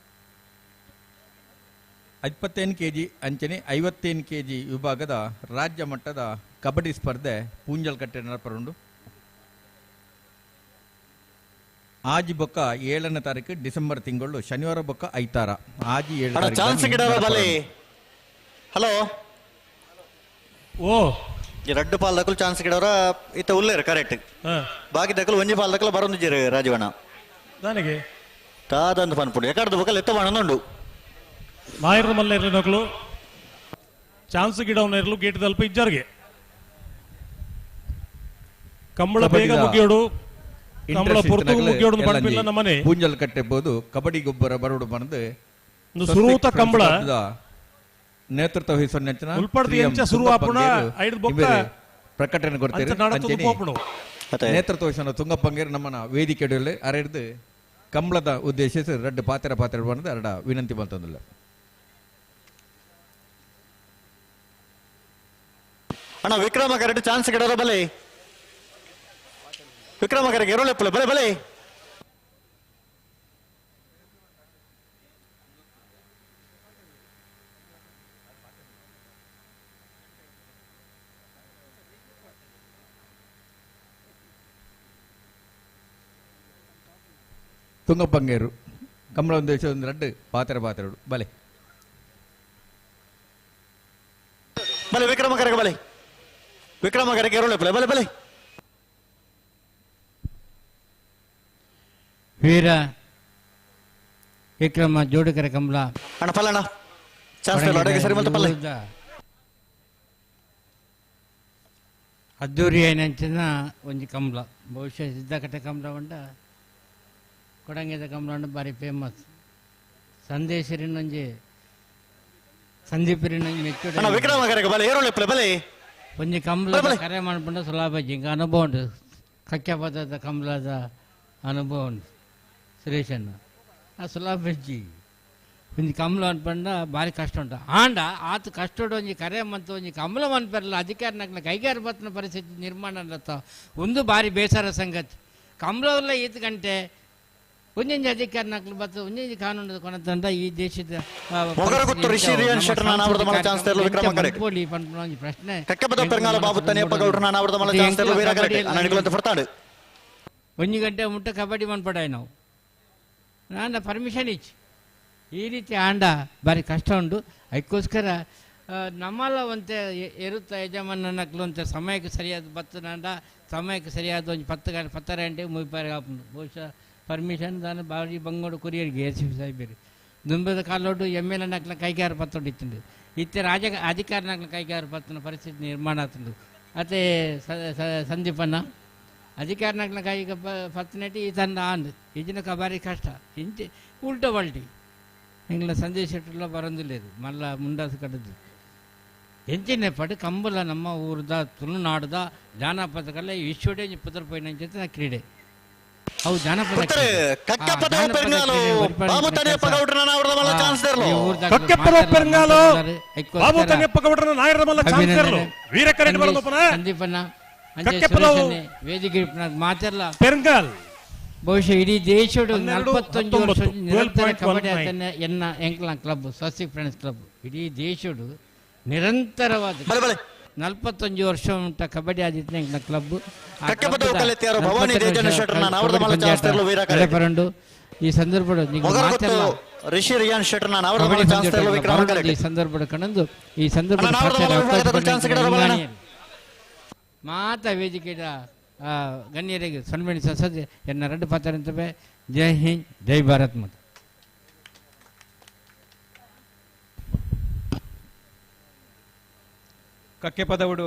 25 ಕೆಜಿ ಅಂಚನೆ 57 ಕೆಜಿ ವಿಭಾಗದ ರಾಜ್ಯ ಮಟ್ಟದ ಕಬಡ್ಡಿ ಸ್ಪರ್ಧೆ ಪೂಂಜಲ್ಕಟ್ಟೆ ನಡಪರುಂಡು. ಆಜಿ ಬೊಕ್ಕ 7ನೇ ತಾರೀಕು ಡಿಸೆಂಬರ್ ತಿಂಗಳು ಶನಿವಾರ ಬೊಕ್ಕ ಐತಾರ ಆಜಿ 7 ಚಾನ್ಸ್ ಗಿಡರ ಬಲೆ. ಹಲೋ ಓ ಈ ರಡ್ಡು ಪಾಲ್ ದಕಲು ಚಾನ್ಸ್ ಗಿಡವರ ಇತ್ತ ಉಲ್ಲೇರು ಕರೆಕ್ಟ್. ಬಾಕಿ ದಕಲು ಒಂಜಿ ಪಾಲ್ ದಕಲು ಬರೊಂದು ರಾಜೀವಣ್ಣ ನನಗೆ ತಾದಂದು ಪನ್ಪುಂಡು ಎಕಡ್ದು ಬೊಕ್ಕ ಎತ್ತ ಬಣ್ಣುಂಡು. ನಾಯರ ಮಲ್ಲ ಇರಲಿ ಚಾನ್ಸ್ ಗಿಡವನ್ನ ಇರಲು ಗೇಟ್ ತಲುಪ ಇಜ್ಜಾರ್ಗೆ ಕಂಬಳ ಬೇಗ ಮುಗಿಯೋಡು ಕಂಬಳ ಪೊರ್ತು ಮುಗಿಯೋಡು ಪಂಪಿಲ್ಲ ನಮ್ಮನೆ ಪೂಂಜಲ್ ಕಟ್ಟೆಬಹುದು ಕಬಡ್ಡಿ ಗೊಬ್ಬರ ಬರೋಡು ಬಂದು ಸುರೂತ ಕಂಬಳ ನೇತೃತ್ವ ವಹಿಸುವ ನೆಚ್ಚಿನ ಪ್ರಕಟಣೆ ಕೊಡ್ತೇವೆ. ನೇತೃತ್ವ ವಹಿಸುವ ತುಂಗಪ್ಪಂಗೇರು ನಮ್ಮನ್ನ ವೇದಿಕೆ ಅರೆದು ಕಂಬಳದ ಉದ್ದೇಶಿಸಿ ರಡ್ಡು ಪಾತ್ರ ಪಾತ್ರ ಬಂದು ಅರಡ ವಿನಂತಿ ಬಂತಂದಿಲ್ಲ. ಅಣ್ಣ ವಿಕ್ರಮ ಕರೆಕ್ಟ್ ಚಾನ್ಸ್ ಗಿಡರ ಬಲೆ. ವಿಕ್ರಮ ಕರೆಗೆ ಎರೋಳೆಪ್ಪಲೆ ಬಲೆ ಬಲೆ. ತುಂಗಪ್ಪಂಗೇರು ಕಂಬಳ ಉದ್ದೇಶ ಒಂದು ರಡ್ಡು ಪಾತ್ರ ಪಾತ್ರಡು ಬಲೆ ಬಲೆ ವಿಕ್ರಮ ಕರೆಗೆ ಬಲೆ. ವಿಕ್ರಮ ಕರೆಗೆ ಎರೋಳೆಪ್ಪಲೆ ಬಲೆ ಬಲೆ. ವೀರ ವಿಕ್ರಮ ಜೋಡುಕರೆ ಕಂಬಳ ಅಣ್ಣ ಪಲ್ಲಣ್ಣ ಚಾನ್ಸ್ ಸರಿ ಮತ್ತು ಪಲ್ಲೆ ಅದ್ದೂರಿ అయినంచిన ಒಂಜಿ ಕಂಬಳ ಬಹುಶಃ ಸಿದ್ದಕಟ್ಟೆ ಕಂಬಳ ಉಂಡ ಕೊಡಂಗೆದ ಕಂಬಳ ಉಂಡ ಭಾರಿ ಫೇಮಸ್. ಸಂದೇಶರಿನೊಂಜಿ ಸಂದೀಪರಿನೊಂಜಿ ಮೆಚ್ಚುಡು ವಿಕ್ರಮ ಕರೆಗೆ ಬಲೆ ಏರೋಳೆಪ್ಪಲೆ ಬಲೆ. ಒಂಜಿ ಕಂಬಳ ಕರೆ ಮಾಡ್ಕೊಂಡ ಸುಲಭ ಜಿಂಕ ಅನುಭವ ಉಂಟು ಕಕ್ಕೆ ಪದದ ಕಂಬಳದ ಅನುಭವ ಉಂಟು ಸುರೇಶಣ್ಣ. ಆ ಸುಲಭಜ್ಜಿ ಒಂಜಿ ಕಂಬಳ ಅನ್ಪಂಡ ಭಾರಿ ಕಷ್ಟ ಉಂಟು. ಆಂಡ ಆತ ಕಷ್ಟಡು ಒಂಜಿ ಕರೆ ಮಂತು ಒಂಜಿ ಕಂಬಳ ಮನ್ಪೆರಲ್ಲ ಅಧಿಕಾರ ನಕ್ಲ ಕೈಗಾರ ಬತ್ತಿನ ಪರಿಸ್ಥಿತಿ ನಿರ್ಮಾಣ ಅಲ್ಲತ್ತ ಒಂದು ಭಾರಿ ಬೇಸರ ಸಂಗತಿ. ಕಂಬಳವಲ್ಲ ಈತ ಗಂಟೆ ಒಂಜೊಂಜಿ ಅಧಿಕಾರ ನಕ್ಲು ಬತ್ತು ಒಂಜೊಂಜಿ ಕಾನೂನು ಕೊನತಂಡ ಈ ದೇಶದ ಒಂಜಿ ಪ್ರಶ್ನೆ. ಒಂಜಿ ಗಂಟೆ ಮುಟ್ಟ ಕಬಡ್ಡಿ ಮನ್ಪಡಾಯ್ ನಾವು ನಾನ ಪರ್ಮಿಷನ್ ಇಚ್ಚು ಈ ರೀತಿ ಆಂಡ ಭಾರಿ ಕಷ್ಟ ಉಂಟು. ಅದಕ್ಕೋಸ್ಕರ ನಮ್ಮಲ್ಲ ಒಂತೆ ಎರುತ್ತ ಯಜಮಾನ ನಕ್ಲು ಅಂತ ಸಮಯಕ್ಕೆ ಸರಿಯಾದ ಬತ್ತನಾಂಡ ಸಮಯಕ್ಕೆ ಸರಿಯಾದ ಒಂಜಿ 10 ಗಂಟೆ 10 ಗಂಟೆಗೆ ಮುಗಿಪಾರಿ ಆಪುಂಡು. ಬಹುಶಃ ಪರ್ಮಿಷನ್ ದಾನ ಬಾರಿ ಬಂಗೋಡು ಕೊರಿಯರ್ಗೆ ಎಸ್ ಪಿ ಸಾಹೇಬರು ದುಂಬದ ಕಾಲೋಡು M L A ನಕ್ಲ ಕೈಗಾರ ಪತ್ತೊಂಡು ಇತ್ತುಂಡು ಇತ್ತೆ ರಾಜ ಅಧಿಕಾರ ನಕ್ಲ ಕೈಗಾರ ಪತ್ತನ ಪರಿಸ್ಥಿತಿ ನಿರ್ಮಾಣ ಆತುಂಡು. ಅತ್ತೆ ಸಂದೀಪಣ್ಣ ಅಧಿಕಾರ ನಕ್ಲ ಕೈಗೆ ಪತ್ತನೆಟ್ಟಿ ಈ ತನ್ನ ಆಂದು ಇಜಿನಕ ಭಾರಿ ಕಷ್ಟ ಇಂಚೆ ಉಲ್ಟೋ ಪಲ್ಟಿ ಎಂಗ್ಲ ಸಂದೇಶ ಶೆಟ್ಟರ್ಲ ಬರಂದಿಲ್ಲ ಮಲ್ಲ ಮುಂಡಾಸು ಕಟ್ಟದು ಎಂಚಿನ ಪಡು ಕಂಬಲ ನಮ್ಮ ಊರ್ದ ತುಳುನಾಡುದ ಜಾನಪದ ಕಲೆ ವಿಶ್ವಡೇ ಪುದರ್ಪೋಯಿನ ಅಂಚಿನ ಕ್ರೀಡೆ. ಅವು ಜಾನಪದ ವೇದಿಕೆ ಮಾತೆಲ್ಲ ಬಹುಶಃ ಇಡೀ ದೇಶಡು 41 ವರ್ಷ ನಿರಂತರ ಕಬಡ್ಡಿ ಆತನ ಎನ್ನ ಎಂಕ್ಲ ಕ್ಲಬ್ ಸ್ವಸ್ತಿಕ್ ಫ್ರೆಂಡ್ಸ್ ಕ್ಲಬ್ ಇಡೀ ದೇಶಡು ನಿರಂತರವಾದ 41 ವರ್ಷ ಉಂಟ ಕಬಡ್ಡಿ ಆದಿತ್ಯ ಎಂಕ್ಲ ಕ್ಲಬ್. ಈ ಸಂದರ್ಭ ಈ ಸಂದರ್ಭ ಕಣಂದು ಈ ಸಂದರ್ಭ ಮಾತಾ ವೇದಿಕೆಯ ಗಣ್ಯರಿಗೆ ಸನ್ಮಾನಿ ಸದಸ್ಯ ಎನ್ನ ಎರಡು ಪಾತ್ರ. ಜೈ ಹಿಂದ್, ಜೈ ಭಾರತ್ ಮಾತಾ. ಕಕ್ಕೆ ಪದವುಡು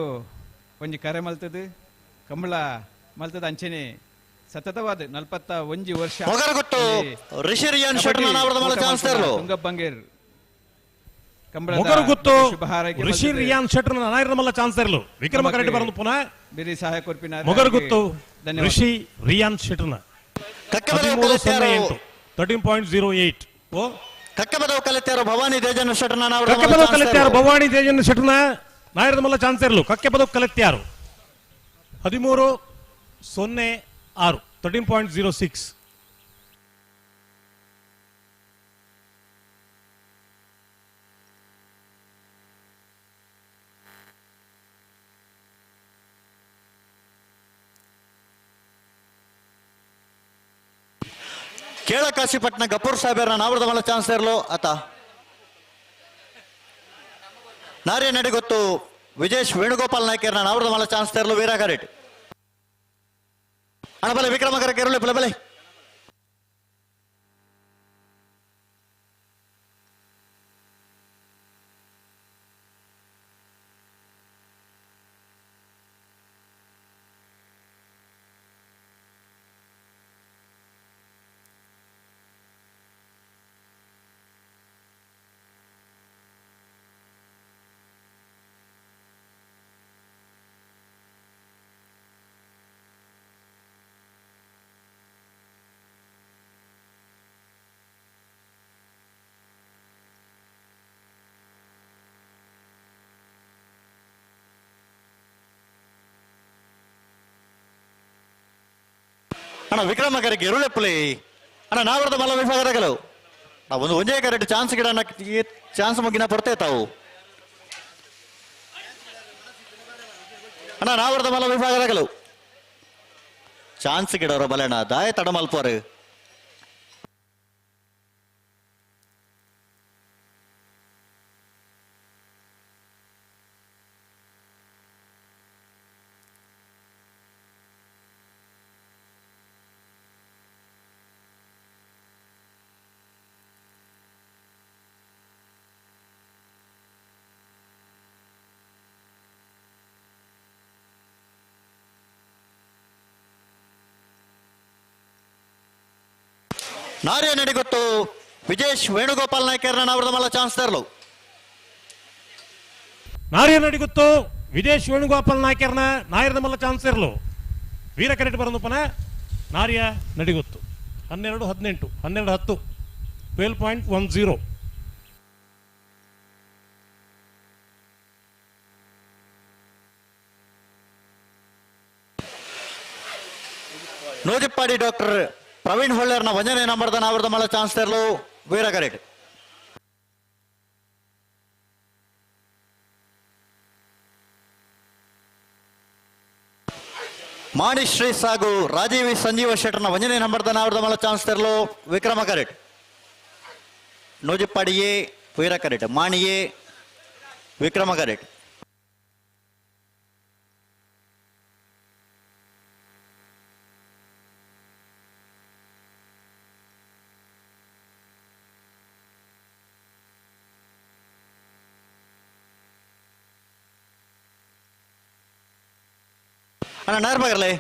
ಒಂಜಿ ಕರೆ ಮಲ್ತದು ಕಂಬಳ ಮಲ್ತದ ಅಂಚೆನೆ ಸತತವಾದ 41 ವರ್ಷ ತುಂಗಪ್ಪಂಗೇರ್ ಮೊಗರುಗುತ್ತು ಋಷಿ ರಿಯಾನ್ ಶೆಟ್ಟರ್ ನಾಯರಮಲ್ಲ ಚಾನ್ಸ್ ಇರಲು ವಿಕ್ರಮ ಕರೆಕ್ಟ್ ಬರಲು ಪುನಃ ಬಿರಿ ಸಹಾಯ ಕೊರ್ಪಿನ ಮೊಗರುಗುತ್ತು ಋಷಿ ರಿಯಾನ್ ಶೆಟ್ಟರ್ನ 13.08. ಓ ಕಕ್ಕಬದವು ಕಲಿತಾರು ಭವಾನಿ ದೇಜನ ಶೆಟ್ಟರ್ನ ಕಕ್ಕೆಪದವು ಕಲಿತಾರು ಭವಾನಿ ದೇಜನ ಶೆಟ್ಟರ್ನ ನಾಯರಮಲ್ಲ ಚಾನ್ಸ್ ಇರಲು ಕಕ್ಕೆಪದವು ಕಲಿತಾರು 13.06. 13.06. Kelakashipatna Gafoor ಸಾಹೇಬರ ನಾವರದ ಮಲ್ಲ ಚಾನ್ಸ್ ಇರಲು ಆತ ನಾರ್ಯ ನಡೆಗೊತ್ತು ವಿಜೇಶ್ ವೇಣುಗೋಪಾಲ್ ನಾಯ್ಕರ್ನ ನಾವರದ ಮಲ್ಲ ಚಾನ್ಸ್ ತರಲು ವೀರಾಗಾರೆಟ್ ಅಣ್ಣ ಬಲೆ ವಿಕ್ರಮಕರ ಕೇರಳ ಬಲೆ ಬಲೆ ಅಣ್ಣ ವಿಕ್ರಮ ಕರೆಗೆ ಇರುಳೆಪ್ಪಲಿ ಅಣ್ಣ ನಾವರದ ಮಲ್ಲ ವಿಭಾಗದಗಲು ಒಂದು ಒಂದೇ ಕರೆಕ್ಟ್ ಚಾನ್ಸ್ ಗಿಡ ಚಾನ್ಸ್ ಮುಗಿನ ಪಡ್ತೇ ತಾವು ಅಣ್ಣ ನಾವರದ ಮಲ್ಲ ವಿಭಾಗದಗಲು ಚಾನ್ಸ್ ಗಿಡವರ ಬಲಣ್ಣ ದಾಯ ತಡಮಲ್ಪೋರು ನಾರ್ಯ ನಡೆಗೊತ್ತು ವಿಜೇಶ್ ವೇಣುಗೋಪಾಲ್ ನಾಯ್ಕರ್ನ ನಾವರದ ಮಲ್ಲ ಚಾನ್ಸ್ ತರಲು ನಾರ್ಯ ನಡೆಗೊತ್ತು ವಿಜೇಶ್ ವೇಣುಗೋಪಾಲ್ ನಾಯ್ಕರ್ನ ನಾಯರದ ಮಲ್ಲ ಚಾನ್ಸ್ ಇರಲು ವೀರ ಕರೆಟ್ ಬರಂದುಪನ ನಾರ್ಯ ನಡಿಗೊತ್ತು 12 18 12 10 12.10. ನೂಜಿಪ್ಪಾಡಿ ಡಾಕ್ಟರ್ ಪ್ರವೀಣ್ ಹೊಳ್ಳರ್ನ ಒಂದನೇ ನಂಬರ್ದ ನಾವರದ ಮಲ್ಲ ಚಾನ್ಸ್ ತರಲು ವೀರ ಕರೆಟ್ ಮಾಣಿಶ್ರೀ ಸಾಗು ರಾಜೀವಿ ಸಂಜೀವ ಶೆಟ್ಟರ್ನ ಒಂದನೇ ನಂಬರ್ದ ನಾವರದ ಮಲ್ಲ ಚಾನ್ಸ್ ತರಲು ವಿಕ್ರಮ ಕರೆಟ್ ನೂಜಿಪ್ಪಾಡಿಯೇ ವೀರ ಕರೆಟ್ ಮಾಣಿಯೇ ವಿಕ್ರಮ ಕರೆಟ್ ಅಣ್ಣ ನಾರ್ಬಗರ್ಲೆ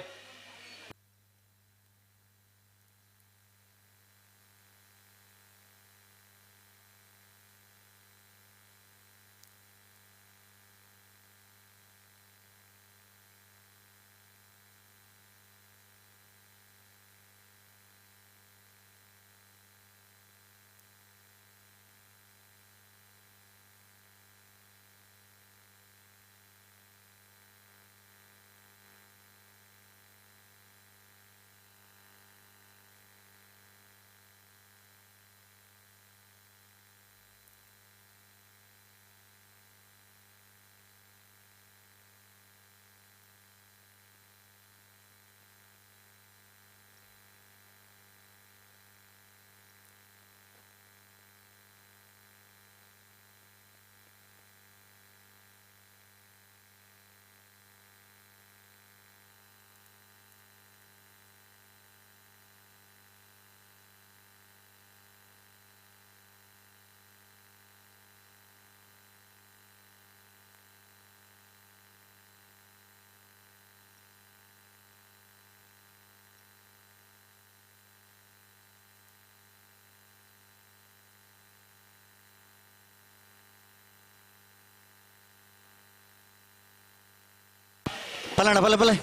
ಪಲಣ ಬಲೆ ಬಲೆ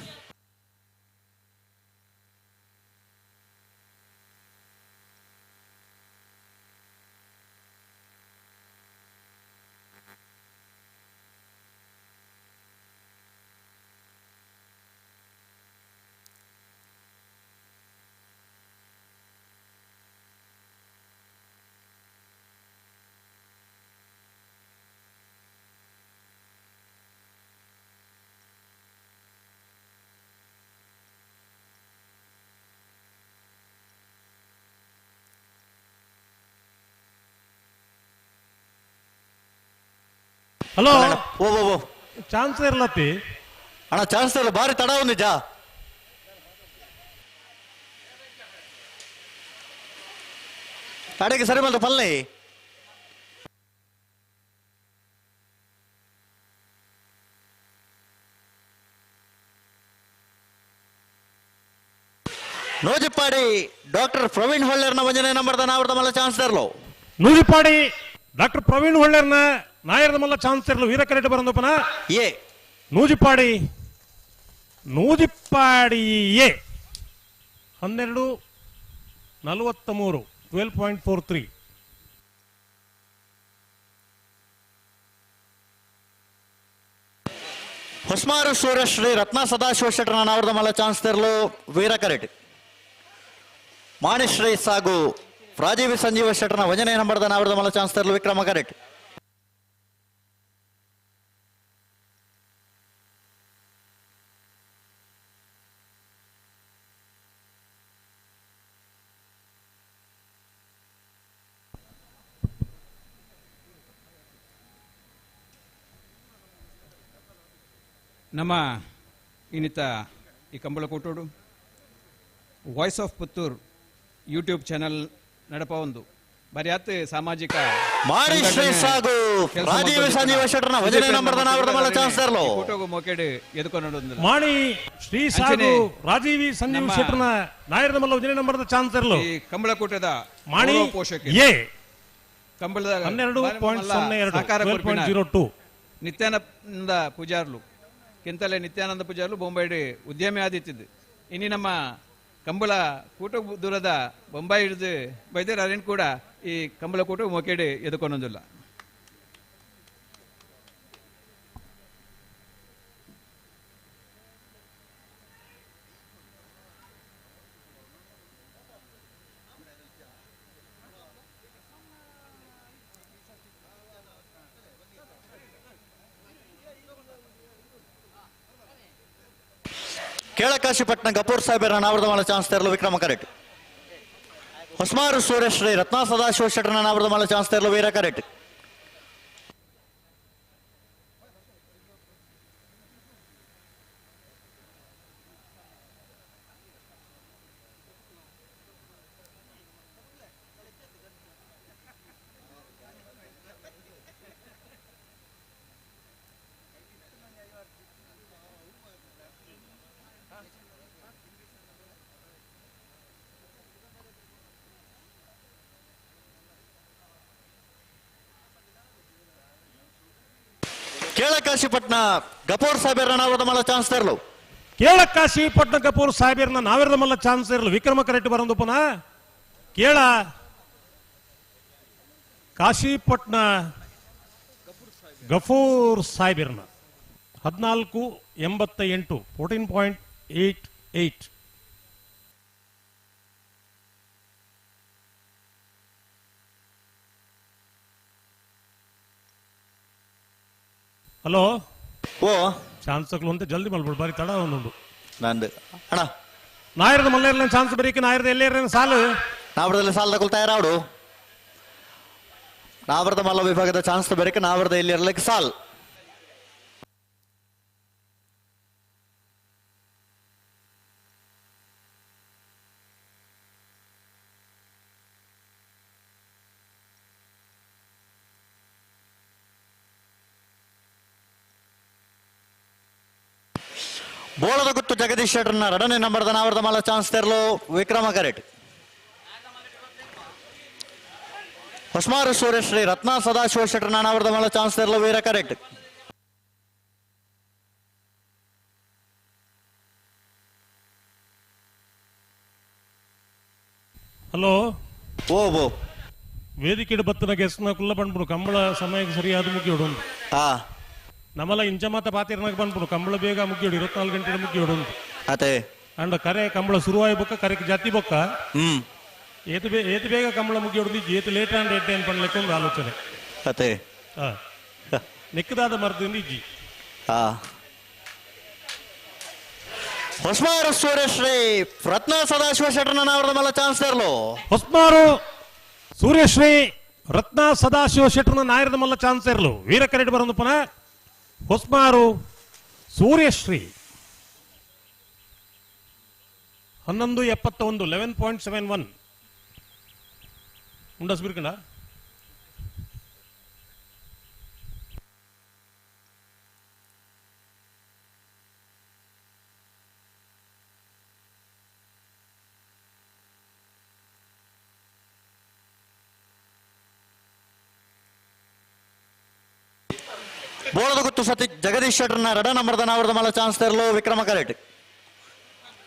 Hello ಓ ಓ ಚಾನ್ಸ್ ಇರ್ಲತ್ತಿ ಅಣ್ಣ, ಚಾನ್ಸ್ ಇರಲ್ಲ, ಬಾರಿ ತಡ ಒಂದು ಜಾ. ತಡೆಗೆ ಸರಿ ಬಂತು ಪಲ್ಲೆ. ನೂಜಿಪ್ಪಾಡಿ ಡಾಕ್ಟರ್ ಪ್ರವೀಣ್ ಹೊಳ್ಳೇರ್ನ ಒಂಜನೇ ನಂಬರ್ದ ನಾವರ್ದ ಮಲ್ಲ ಚಾನ್ಸ್ ತರಲು. ನೂಜಿಪ್ಪಾಡಿ ಡಾಕ್ಟರ್ ಪ್ರವೀಣ್ ಹೊಳ್ಳೇರ್ನ ನಾಯರ್ದ ಮಲ್ಲ ಚಾನ್ಸ್ ತರಲು ವೀರ ಕರೆಟ್ ಬರಂದಪ್ಪನ ಎ. ನೂಜಿಪ್ಪಾಡಿ, ನೂಜಿಪ್ಪಾಡಿ ಎ 12:43, 12.43. ಹೊಸ್ಮಾರು ಸೂರ್ಯಶ್ರೀ ರತ್ನ ಸದಾಶಿವ ಶೆಟ್ಟರ್ನ ನಾವರ್ದ ಮಲ್ಲ ಚಾನ್ಸ್ ತರಲು ವೀರ ಕರೆಟ್. ಮಾಣಿಶ್ರೀ ಸಾಗು ರಾಜೀವ್ ಸಂಜೀವ ಶೆಟ್ಟರ್ನ ಒಂಜನೇ ನಂಬರ್ದ ನಾವರ್ದ ಮಲ್ಲ ಚಾನ್ಸ್ ತರಲು ವಿಕ್ರಮ ಕರೆಟ್. ನಮ್ಮ ಇನ್ನಿತ ಈ ಕಂಬಳಕೋಟೋಡು voice of Puttur YouTube channel ನಡಪ ಒಂದು ಬರಿಯಾತ್ ಸಾಮಾಜಿಕ ಮಾಣಿಶ್ರೀ ಸಾಗು ರಾಜೀವ್ ಸಂಜೀವ ಶೆಟ್ಟರ್ನ ಒಂಜನೇ ನಂಬರ್ದ ನಾವರ್ದ ಮಲ್ಲ ಚಾನ್ಸ್ ತರಲು. ಫೋಟೋಗು ಮೊಕೆಡ್ ಎದುಕೊಂಡು ಮಾಣಿ ಶ್ರೀ ಸಾಗು ರಾಜೀವಿ ಸಂಜೀವ ಶೆಟ್ಟರ್ನ ನಾಯರ್ದ ಮಲ್ಲ ಒಂಜನೇ ನಂಬರ್ದ ಚಾನ್ಸ್ ತರಲು. ಈ ಕಂಬಳಕೂಟದ ಮಾಣಿ ಪೋಷಕ ಎ ಕಂಬಳದ 12.02, 12.02. ನಿತ್ಯಾನಂದ ಪೂಜಾರ್ಲು ಕಿಂತಲೆ ನಿತ್ಯಾನಂದ ಪೂಜಾರ್ಲು ಬೊಂಬೈಡ್ ಉದ್ಯಮಿ ಆದಿತ್ತಿದ್ದು. ಇನ್ನು ನಮ್ಮ ಕಂಬಳ ಕೂಟ ದೂರದ ಬೊಂಬಾಯಿ ಹಿಡಿದು ಬೈದರೆ ಅರೇನು ಕೂಡ ಈ ಕಂಬಳ ಕೂಟ ಮೊಕೆಡೆ ಎದುಕೊಂಡೊಂದಿಲ್ಲ. ಕೇಳಕಾಶಿಪಟ್ಟಣ ಗಪೂರ್ ಸಾಹೇಬರ ನಾವರ್ದ ಮಲ್ಲ ಚಾನ್ಸ್ ತರಲು ವಿಕ್ರಮ ಕರೆಟ್. ಹೊಸ್ಮಾರು ಸೂರ್ಯಶ್ರೀ ರತ್ನ ಸದಾಶಿವ ಶೆಟ್ಟರ್ನ ನಾವರ್ದ ಮಲ್ಲ ಚಾನ್ಸ್ ತರಲು ವೀರ ಕರೆಟ್. ಕೇಳಕಾಶಿಪಟ್ಟಣ ಗಪೂರ್ ಸಾಹೇಬರ ನಾವರ್ದ ಮಲ್ಲ ಚಾನ್ಸ್ ತರಲು. ಕೇಳಕಾಶಿಪಟ್ಟಣ ಗಪೂರ್ ಸಾಹೇಬರ್ನ ನಾವಿರದ ಮಲ್ಲ ಚಾನ್ಸ್ ಇರಲು ವಿಕ್ರಮ ಕರೆಕ್ಟ್ ಬರಂದಪ್ಪನ. ಕೇಳ ಕಾಶಿಪಟ್ಟಣ ಗಫೂರ್ ಸಾಹೇಬರ್ನ 14.88, 14.88. ಹಲೋ ಓ ಚಾನ್ಸ್ ಅಂತ ಜಲ್ದಿ ಮಲ್ಬಿಡು, ಬಾರಿ ತಡ ಒಂದುಂಡು. ನಂದು ಅಣ್ಣ ನಾಯರದ ಮಲ್ಲೇರ್ಲ ಚಾನ್ಸ್ ಬರೀಕೆ ನಾಯರದ ಎಲ್ಲೇರ ಸಾಲು ನಾವರದಲ್ಲಿ ಸಾಲ ತಗೊಳ್ತಾ ಇರಾಡು. ನಾವರದ ಮಲ್ಲ ವಿಭಾಗದ ಚಾನ್ಸ್ ಬರೀಕೆ ನಾವರದ ಎಲ್ಲಿ ಇರಲಿಕ್ಕೆ ಸಾಲ್. ಬೋಳದ ಗುತ್ತು ಜಗದೀಶ್ ಶೆಟ್ಟರ್ನ ಎರಡನೇ ನಂಬರ್ದ ನಾವರದ ಮಲ್ಲ ಚಾನ್ಸ್ ತೆರಲು ವಿಕ್ರಮ ಕರೆಟ್. ಹೊಸ್ಮಾರು ಸೂರ್ಯಶ್ರೀ ರತ್ನ ಸದಾಶಿವ ಶೆಟ್ಟರ್ನ ನಾವರದ ಮಲ್ಲ ಚಾನ್ಸ್ ತೆರಲು ವೀರ ಕರೆಟ್. ಹಲೋ ಓ ಓ ವೇದಿಕೆ ಬತ್ತನ ಗೆಸ್ನ ಕುಲ್ಲ ಬಂದ್ಬಿಡು, ಕಂಬಳ ಸಮಯಕ್ಕೆ ಸರಿಯಾದ ಮುಗಿಯೋಡು. ನಮ್ಮಲ್ಲ ಇಂಚ ಮಾತ ಪಾತಿರ್ನಾಗ ಬಂದ್ಬಿಡು, ಕಂಬಳ ಬೇಗ ಮುಗಿಯೋಡು, 24 ಗಂಟೆ ಮುಗಿಯೋಡು. ಅದೇ ಅಂಡ ಕರೆ ಕಂಬಳ ಶುರುವಾಯಿ ಬೊಕ್ಕ ಕರೆಗೆ ಜಾತಿ ಬೊಕ್ಕ ಏತು ಏತು ಬೇಗ ಕಂಬಳ ಮುಗಿಯೋಡು, ಏತು ಲೇಟ್ ಅಂಡ್ ಏಟ್ ಏನು ಪಣ್ಲಿಕ್ಕೆ ಒಂದು ಆಲೋಚನೆ. ಅದೇ ನಿಕ್ಕದಾದ ಮರದಿಂದ ಇಜ್ಜಿ. ಹೊಸ್ಮಾರು ಸೂರ್ಯಶ್ರೀ ರತ್ನ ಸದಾಶಿವ ಶೆಟ್ಟರ್ನ ನಾವರದ ಮಲ್ಲ ಚಾನ್ಸ್ ತರಲು. ಹೊಸ್ಮಾರು ಸೂರ್ಯಶ್ರೀ ರತ್ನ ಸದಾಶಿವ ಶೆಟ್ಟರ್ನ ನಾಯರದ ಮಲ್ಲ ಚಾನ್ಸ್ ಇರಲು ವೀರ ಕರೆಟ್ ಬರೋದು ಪುನಃ ಹೊಸ್ಮಾರು ಸೂರ್ಯಶ್ರೀ 11.71 11.71 ಮುಂಡಸ್ ಬಿರ್ಕಂಡ ಬೋಳದ ಗುತ್ತು ಸತಿ ಜಗದೀಶ್ ಶೆಟ್ಟರ್ನ ರಡ ನಂಬರ್ದ ನಾವರದ ಮಲ್ಲ ಚಾನ್ಸ್ ತರಲು ವಿಕ್ರಮ ಕರೆಟ್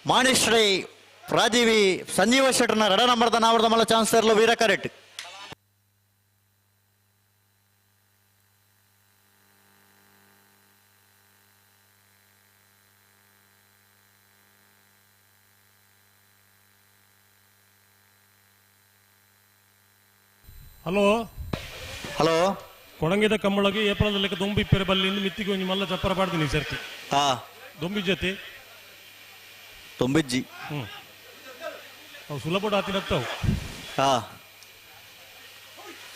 ಮಾಣಿಶ್ರೀ ರಾಜೀವಿ ಸಂಜೀವ ಶೆಟ್ಟರ್ನ ರಡ ನಂಬರ್ದ ನಾವರದ ಮಲ್ಲ ಚಾನ್ಸ್ ತರಲು ವೀರ ಕರೆಟ್. ಹಲೋ ಹಲೋ ಕೊಡಂಗಿದ ಕಂಬಳಗೆ ಏಪ್ರಿಲ್ ಲೆಕ್ಕ ದೊಂಬಿ ಪೆರೆ ಬಲ್ಲಿಂದ ಮಿತ್ತಿಗೆ ಒಂಜಿ ಮಲ್ಲ ಚಪ್ಪರ ಪಾಡ್ತೀನಿ ಸರ್ತಿ. ಹಾ ದೊಂಬಿ ಜೊತೆ ತೊಂಬಿಜ್ಜಿ ಅವು ಸುಲಭ ಆತಿನತ್ತವು. ಹಾ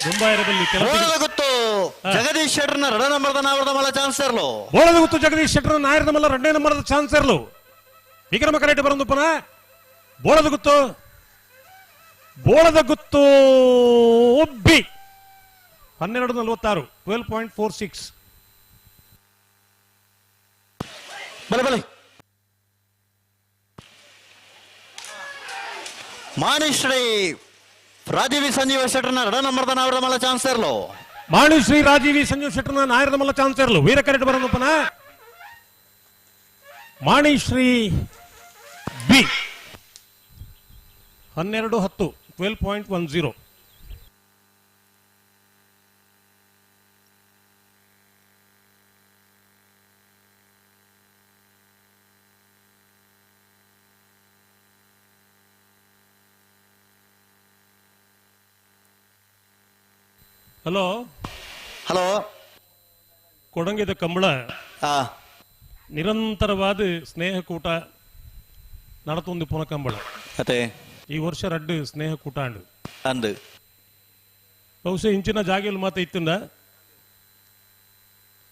ದೊಂಬಾಯರ ಬಲ್ಲಿ ಬೋಳದ ಗುತ್ತು ಜಗದೀಶ್ ಶೆಟ್ಟರ್ನ ರಡ ನಂಬರ್ದ ನಾವರದ ಮಲ್ಲ ಚಾನ್ಸ್ ತರಲು. ಬೋಳದ ಗುತ್ತು ಜಗದೀಶ್ ಶೆಟ್ಟರ್ನ ನಾಯರದ ಮಲ್ಲ ರಡ್ನೇ ನಂಬರ್ದ ಚಾನ್ಸ್ ಇರಲು ವಿಕ್ರಮ ಕರೆಟ್ ಬರಂದು ಪುನಃ ಬೋಳದ ಗುತ್ತು ಬೋಳದ ಗುತ್ತು ಬಿ 12.46 12.46. ಬಲೆ ಬಲೆ ಮಾಣಿಶ್ರೀ ರಾಜೀವಿ ಸಂಜೀವ ಶೆಟ್ಟರ್ನ ರಡ ನಂಬರ್ದ ನಾವರದ ಮಲ್ಲ ಚಾನ್ಸ್ ಇರಲು. ಮಾಣಿಶ್ರೀ ರಾಜೀವಿ ಸಂಜೀವ್ ಶೆಟ್ಟರ್ನ ನಾಯರದ ಮಲ್ಲ ಚಾನ್ಸ್ ಇರಲು ವೀರ ಕರೆಟ್ ಬರಂದು ಪುನಃ ಮಾಣಿಶ್ರೀ ಬಿ 12.10 12.10. ಹಲೋ ಹಲೋ ಕೊಡಂಗಿದ ಕಂಬಳ ನಿರಂತರವಾದ ಸ್ನೇಹಕೂಟ ನಡತೊಂದು ಪುನಃ ಕಂಬಳ. ಅದೇ ಈ ವರ್ಷ ರಡ್ಡು ಸ್ನೇಹಕೂಟ ಅಂಡು ಅಂದು ಬಹುಶಃ ಇಂಚಿನ ಜಾಗೆಯಲ್ಲಿ ಮಾತ್ರ ಇತ್ತಿಂದ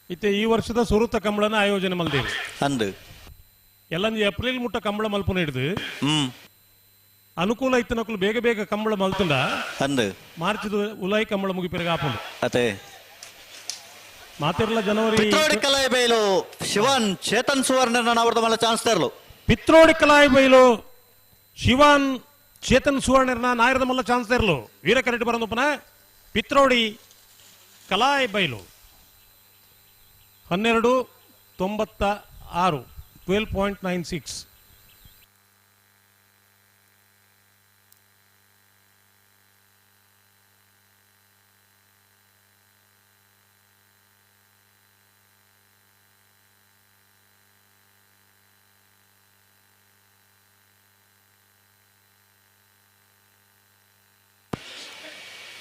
ಇತ್ತೆ ಈ ವರ್ಷದ ಸುರುತ ಕಂಬಳನ ಆಯೋಜನೆ ಮಲ್ದೇವಿ ಅಂದು ಎಲ್ಲಂಜಿ ಏಪ್ರಿಲ್ ಮುಟ್ಟ ಕಂಬಳ ಮಲ್ಪುನ ಹಿಡಿದು ಅನುಕೂಲ ಇತ್ತನಕುಲು ಬೇಗ ಬೇಗ ಕಂಬಳ ಮಲ್ತುಂಡ ಅಂದು ಮಾರ್ಚ್ ಉಲಾಯಿ ಕಂಬಳ ಮುಗಿಪೆರಗ ಆಪುಂಡು. ಅದೇ ಮಾತಿರ್ಲ ಜನವರಿ ಪಿತ್ರೋಡಿ ಕಲಾಯಿ ಬೈಲು ಶಿವನ್ ಚೇತನ್ ಸುವರ್ಣ ಅವರದ ಮಲ್ಲ ಚಾನ್ಸ್ ತರಲು. ಪಿತ್ರೋಡಿ ಕಲಾಯಿ ಬೈಲು ಶಿವನ್ ಚೇತನ್ ಸುವರ್ಣರ್ನ ನಾಯರದ ಮಲ್ಲ ಚಾನ್ಸ್ ತರಲು ವೀರ ಕರೆಟ್ ಬರಂದು ಪುನಃ ಪಿತ್ರೋಡಿ ಕಲಾಯಿ ಬೈಲು 12.96 12.96.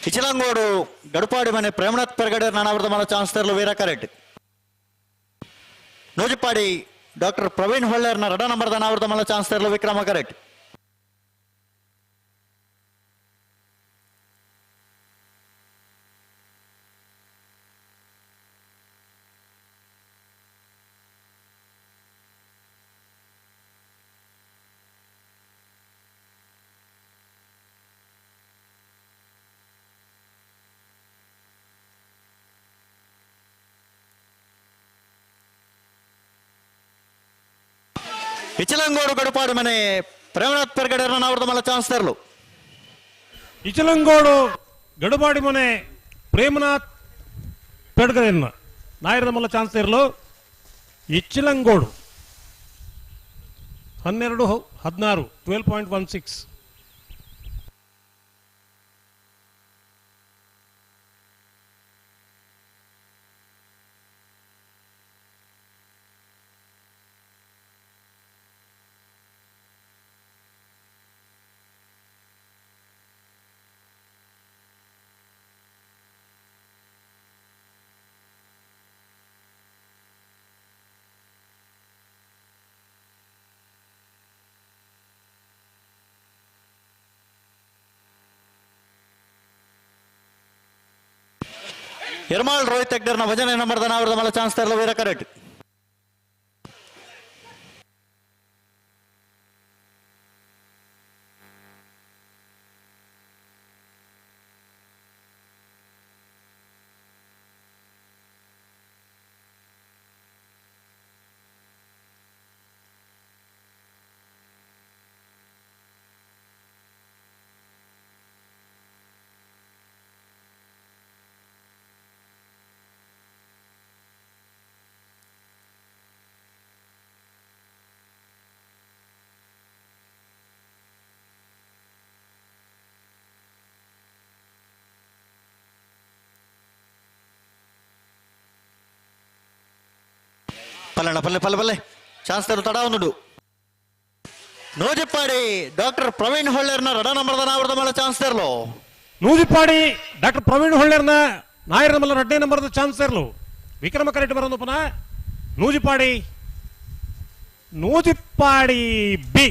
ಇಚಲಂಗೋಡು ಗಡುಪಾಡಿ ಮನೆ ಪ್ರೇಮನಾಥ್ ಪೆರ್ಗಡೆ ನಾನಾವರದ ಮಲ್ಲ ಚಾನ್ಸ್ ತರಲು ವೀರ ಕರೆಟ್. ನೂಜಿಪ್ಪಾಡಿ ಡಾಕ್ಟರ್ ಪ್ರವೀಣ್ ಹೊಳ್ಳೇರ್ನ ರಡ ನಂಬರ್ದ ನಾವರದ ಮಲ್ಲ ಚಾನ್ಸ್ ತರಲು ವಿಕ್ರಮ ಕರೆಟ್. ಇಚಲಂಗೋಡು ಗಡುಪಾಡು ಮನೆ ಪ್ರೇಮನಾಥ್ ಪೆರ್ಗಡೆ ನಾವರದ ಮಲ್ಲ ಚಾನ್ಸ್ ತರಲು. ಇಚಲಂಗೋಡು ಗಡುಪಾಡಿ ಮನೆ ಪ್ರೇಮನಾಥ್ ಪೆಡ್ಗರೆನ್ನ ನಾಯರದ ಮಲ್ಲ ಚಾನ್ಸ್ ತರಲು. ಇಚ್ಚಲಂಗೋಡು 12.16 12.16. ಎರ್ಮಾಳ್ ರೋಹಿತ್ ಹೆಗ್ಡೆರ್ನ ಭಜನೆ ನಂಬರ್ದ ನಾವರದ ಮಲ್ಲ ಚಾನ್ಸ್ ತರಲು ವೀರ ಕರೆಕ್ಟ್. ಪಲ್ಲಣ್ಣ ಪಲ್ಲೆ ಪಲ್ಲೆ ಪಲ್ಲೆ ಚಾನ್ಸ್ ತರು ತಡ ಒಂದುಡು. ನೂಜಿಪ್ಪಾಡಿ ಡಾಕ್ಟರ್ ಪ್ರವೀಣ್ ಹೊಳ್ಳೇರ್ನ ರಡ ನಂಬರ್ದ ನಾವರದ ಮಲ್ಲ ಚಾನ್ಸ್ ತರಲು. ನೂಜಿಪ್ಪಾಡಿ ಡಾಕ್ಟರ್ ಪ್ರವೀಣ್ ಹೊಳ್ಳೇರ್ನ ನಾಯರ್ ಮಲ್ಲ ರಡ್ಡೇ ನಂಬರ್ದ ಚಾನ್ಸ್ ತರಲು. ವಿಕ್ರಮ ಕರೆಕ್ಟ್ ಬರೋದು ಪುನಃ ನೂಜಿಪ್ಪಾಡಿ, ನೂಜಿಪ್ಪಾಡಿ ಬಿ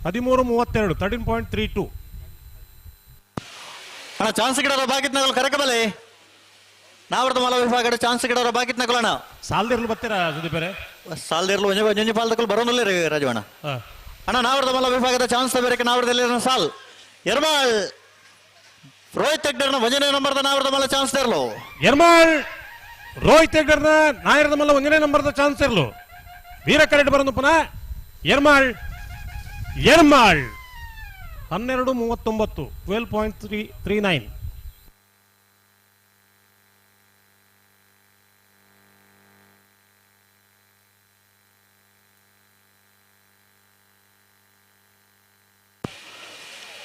13:32 13.32. ಅಣ್ಣ ಚಾನ್ಸ್ ಗಿಡರ ಬಾಕಿತ್ ನಗಲು ಕರಕಬಲೆ ನಾವರದ ಮಲ ವಿಭಾಗದ ಚಾನ್ಸ್ ಗಿಡರ ಬಾಕಿತ್ ನಗಲಣ್ಣ. ಸಾಲ್ದಿರ್ಲು ಬರ್ತೀರಾ ಸುದೀಪರೇ? ಸಾಲ್ದಿರ್ಲು ಒಂಜಿ ಒಂಜಿ ಪಾಲ್ದಕಲು ಬರೋದಿಲ್ಲ ರೀ ರಾಜವಣ್ಣ. ಅಣ್ಣ ನಾವರದ ಮಲ ವಿಭಾಗದ ಚಾನ್ಸ್ ಬೇರೆ ನಾವರದಲ್ಲಿ ಸಾಲ್ ಎರ್ಮಾಳ್ ರೋಹಿತ್ ಹೆಗ್ಡೆರ್ನ ಒಂದನೇ ನಂಬರ್ದ ನಾವರದ ಮಲ್ಲ ಚಾನ್ಸ್ ತರಲು. ಎರ್ಮಾಳ್ ರೋಹಿತ್ ಹೆಗ್ಡೆರ್ನ ನಾಯರದ ಮಲ್ಲ ಒಂದನೇ ನಂಬರ್ದ ಚಾನ್ಸ್ ಇರಲು. ವೀರ ಕರೆಕ್ಟ್ ಬರೋದು ಪುನಃ ಎರ್ಮಾಳ್, ಎರ್ಮಾಳ್ 12:39 12.339.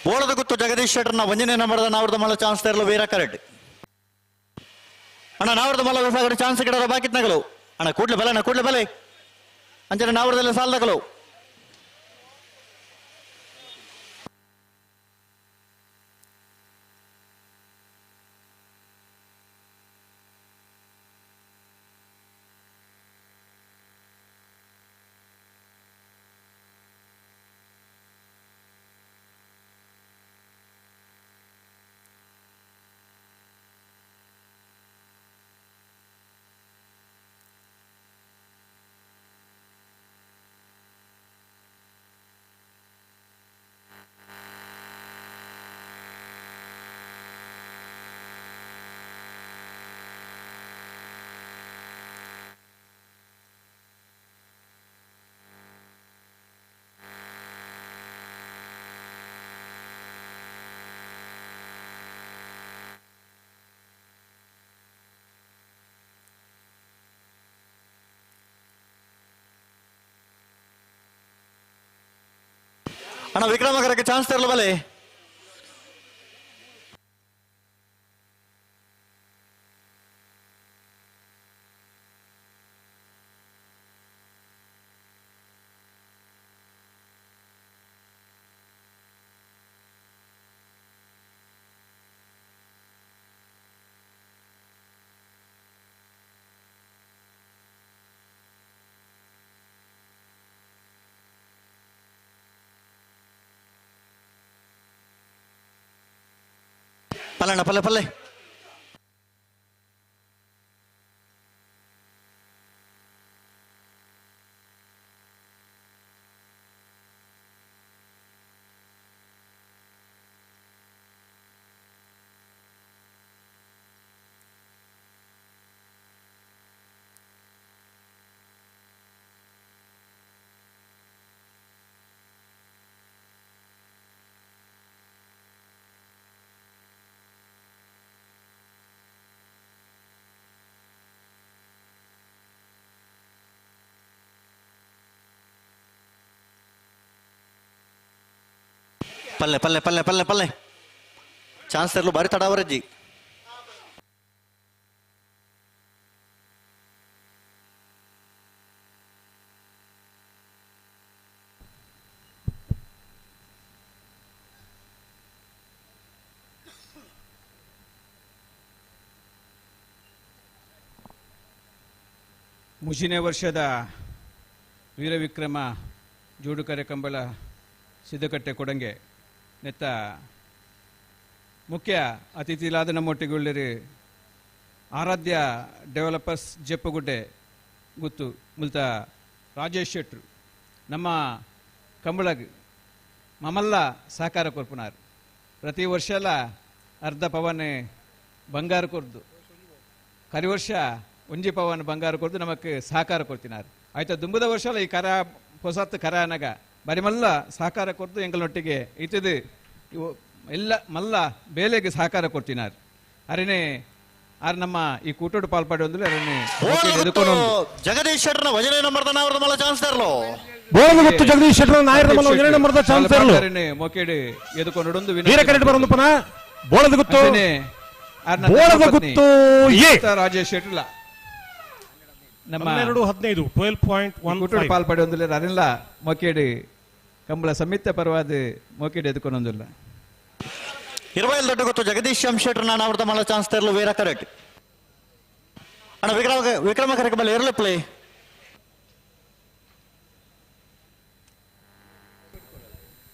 ಬೋಳದ ಗುತ್ತು ಜಗದೀಶ್ ಶೆಟ್ಟರ್ನ ಒಂದನೇ ನಂಬರ್ದ ನಾವರದ ಮಲ್ಲ ಚಾನ್ಸ್ ತರಲು ವೀರ ಕರೆಕ್ಟ್. ಅಣ್ಣ ನಾವರದ ಮಲ್ಲ ವಿಭಾಗದ ಚಾನ್ಸ್ ಗಿಡರ ಬಾಕಿತ್ ನಗಲು. ಅಣ್ಣ ಕೂಡ್ಲೆ ಬಲೆ, ಅಣ್ಣ ಕೂಡ್ಲೆ ಬಲೆ ಅಂಚನೆ ನಾವರದಲ್ಲಿ ಸಾಲ್ದಗಲು. ಅಣ್ಣ ವಿಕ್ರಮಕರಕ್ಕೆ ಚಾನ್ಸ್ ತರಲು ಬಲೆ. ಪಲ್ಲಣ್ಣ ಪಲ್ಲೆ ಪಲ್ಲೆ ಪಲ್ಲೆ ಪಲ್ಲೆ ಪಲ್ಲೆ ಪಲ್ಲೆ ಪಲ್ಲೆ ಚಾನ್ಸ್ ತರಲು ಬಾರಿ ತಡಾವರಜ್ಜಿ. ಮುಜಿನೇ ವರ್ಷದ ವೀರವಿಕ್ರಮ ಜೋಡುಕರೆ ಕಂಬಳ ಸಿದ್ದಕಟ್ಟೆ ಕೊಡಂಗೆ ನೆತ್ತ ಮುಖ್ಯ ಅತಿಥಿಲಾದ ನಮ್ಮೊಟ್ಟಿಗುಳ್ಳಿರಿ ಆರಾಧ್ಯ ಡೆವಲಪರ್ಸ್ ಜೆಪ್ಪುಗುಡ್ಡೆ ಗುತ್ತು ಮುಲ್ತ ರಾಜೇಶ್ ಶೆಟ್ರು ನಮ್ಮ ಕಂಬಳಗ್ ಮಮಲ್ಲ ಸಹಕಾರ ಕೊರ್ಪುನಾರ್ ಪ್ರತಿ ವರ್ಷಲ ಅರ್ಧ ಪವನ್ ಬಂಗಾರ ಕೊರ್ದು ಕರಿ ವರ್ಷ ಒಂಜಿ ಪವನ್ ಬಂಗಾರ ಕೊರ್ದು ನಮಕ್ ಸಹಕಾರ ಕೊಡ್ತಿನಾರು ಆಯ್ತಾ ದುಂಬದ ವರ್ಷಲ ಈ ಕರ ಹೊಸತ್ತು ಕರ ಅನಗ ಬರಿ ಮಲ್ಲ ಸಹಕಾರ ಕೊರ್ದು ಎಂಗಳೊಟ್ಟಿಗೆ ಇತ್ತದು ಇವು ಎಲ್ಲ ಮಲ್ಲ ಬೇಲೆಗೆ ಸಹಕಾರ ಕೊಡ್ತಿನಾರು ಅರನೇ ಆರ್ ನಮ್ಮ ಈ ಕೂಟೋಡು ಪಾಲ್ಪಾಡಿ ಒಂದು ಅರನೇ ಜಗದೀಶ್ ಶೆಟ್ಟರ್ನ ವಜನೆ ನಂಬರ್ದ ನಾವರದ ಮಲ್ಲ ಚಾನ್ಸ್ ತರಲು ಬೋಳದ ಜಗದೀಶ್ ಶೆಟ್ಟರ್ ನಾಯರದ ಮಲ್ಲ ಒಂಜನೇ ನಂಬರ್ದ ಚಾನ್ಸ್ ತರಲು ಮೊಕೇಡು ಎದುಕೊಂಡು ವೀರ ಕರೆಟ್ ಬರೊಂದು ಪನ ಬೋಳದ ಗುತ್ತು ಬೋಳದ ಗುತ್ತು ಎ ರಾಜೇಶ್ ಶೆಟ್ಟರ್ಲ ನಮ್ಮ 12 15 12.15 ಕೂಟೋಡು ಪಾಲ್ಪಾಡಿ ಒಂದು ಅದೆಲ್ಲ ಮೊಕೇಡು ಕಂಬಳ ಸಮಿತ ಪರವಾದ ಮೊಕೇಡು ಎದುಕೊಂಡೊಂದಿಲ್ಲ ಇರವೈಲ್ ದೊಡ್ಡ ಗೊತ್ತು ಜಗದೀಶ್ ಎಂ ಶೆಟ್ಟರ್ ನಾವರದ ಮಲ್ಲ ಚಾನ್ಸ್ ತರಲು ವೀರ ಕರೆಕ್ಟ್ ಅಣ್ಣ ವಿಕ್ರಮ ವಿಕ್ರಮ ಕರೆಕ್ ಬಲ್ಲ ಇರಲಿ play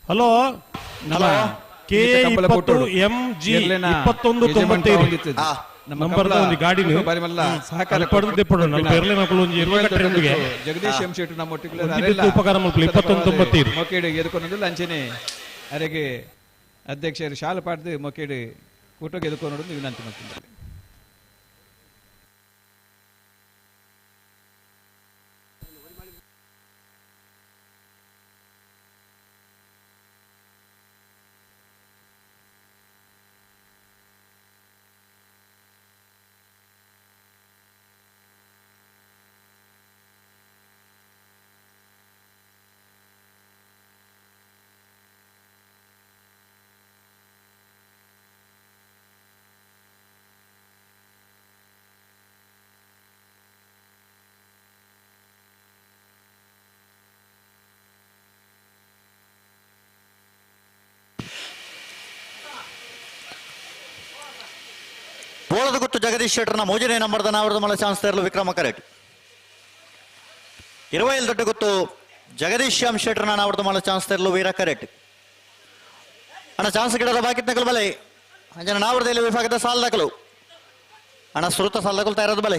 hello K 20 M G 2195 ನಂಬರ್ದ ಒಂದು ಗಾಡಿನ ಸಹಕಾರ ಪಡೆದು ದೆಪ್ಪಡು ನಮ್ಮ ಎರ್ಲೆನ ಒಂಜಿ ಇರುವೆ ಕಟ್ಟರೆಂದಿಗೆ ಜಗದೀಶ್ ಎಂ ಶೆಟ್ಟರ್ ನಮ್ಮ ಒಟ್ಟಿಗೆ ಉಪಕಾರ ಮಲ್ಪಲು 2195 ಮೊಕೇಡು ಎದುಕೊಂಡೊಂದಿಲ್ಲ ಅಂಚನೆ ಅರೆಗೆ ಅಧ್ಯಕ್ಷರು ಶಾಲೆ ಪಾಡ್ದು ಮೊಕೇಡು ಕೂಟಕ್ಕೆ ಎದುಕೊಂಡು ವಿನಂತಿ ಮಾಡ್ತಿದ್ದಾರೆ. ಬೋಳದ ಗುತ್ತು ಜಗದೀಶ್ ಶೆಟ್ಟರ್ನ ಮೂಜನೇ ನಂಬರ್ದ ನಾವರದ ಮಲ್ಲ ಚಾನ್ಸ್ ತರಲು ವಿಕ್ರಮ ಕರೆಕ್ಟ್ ಇರವೈಲ್ ದೊಡ್ಡ ಗುತ್ತು ಜಗದೀಶ್ ಶ್ಯಾಮ್ ಶೆಟ್ಟರ್ನ ನಾವರದ ಮಲ್ಲ ಚಾನ್ಸ್ ತರಲು ವೀರ ಕರೆಕ್ಟ್ ಅಣ್ಣ ಚಾನ್ಸ್ ಗಿಡದ ಬಾಕಿ ನಕಲು ಬಲೆ ಅಂಜನ ನಾವರದಲ್ಲಿ ವಿಭಾಗದ ಸಾಲ ದಾಖಲು ಅಣ್ಣ ಸುರುತ ಸಾಲ ದಾಖಲು ತಯಾರಾದ ಬಲೆ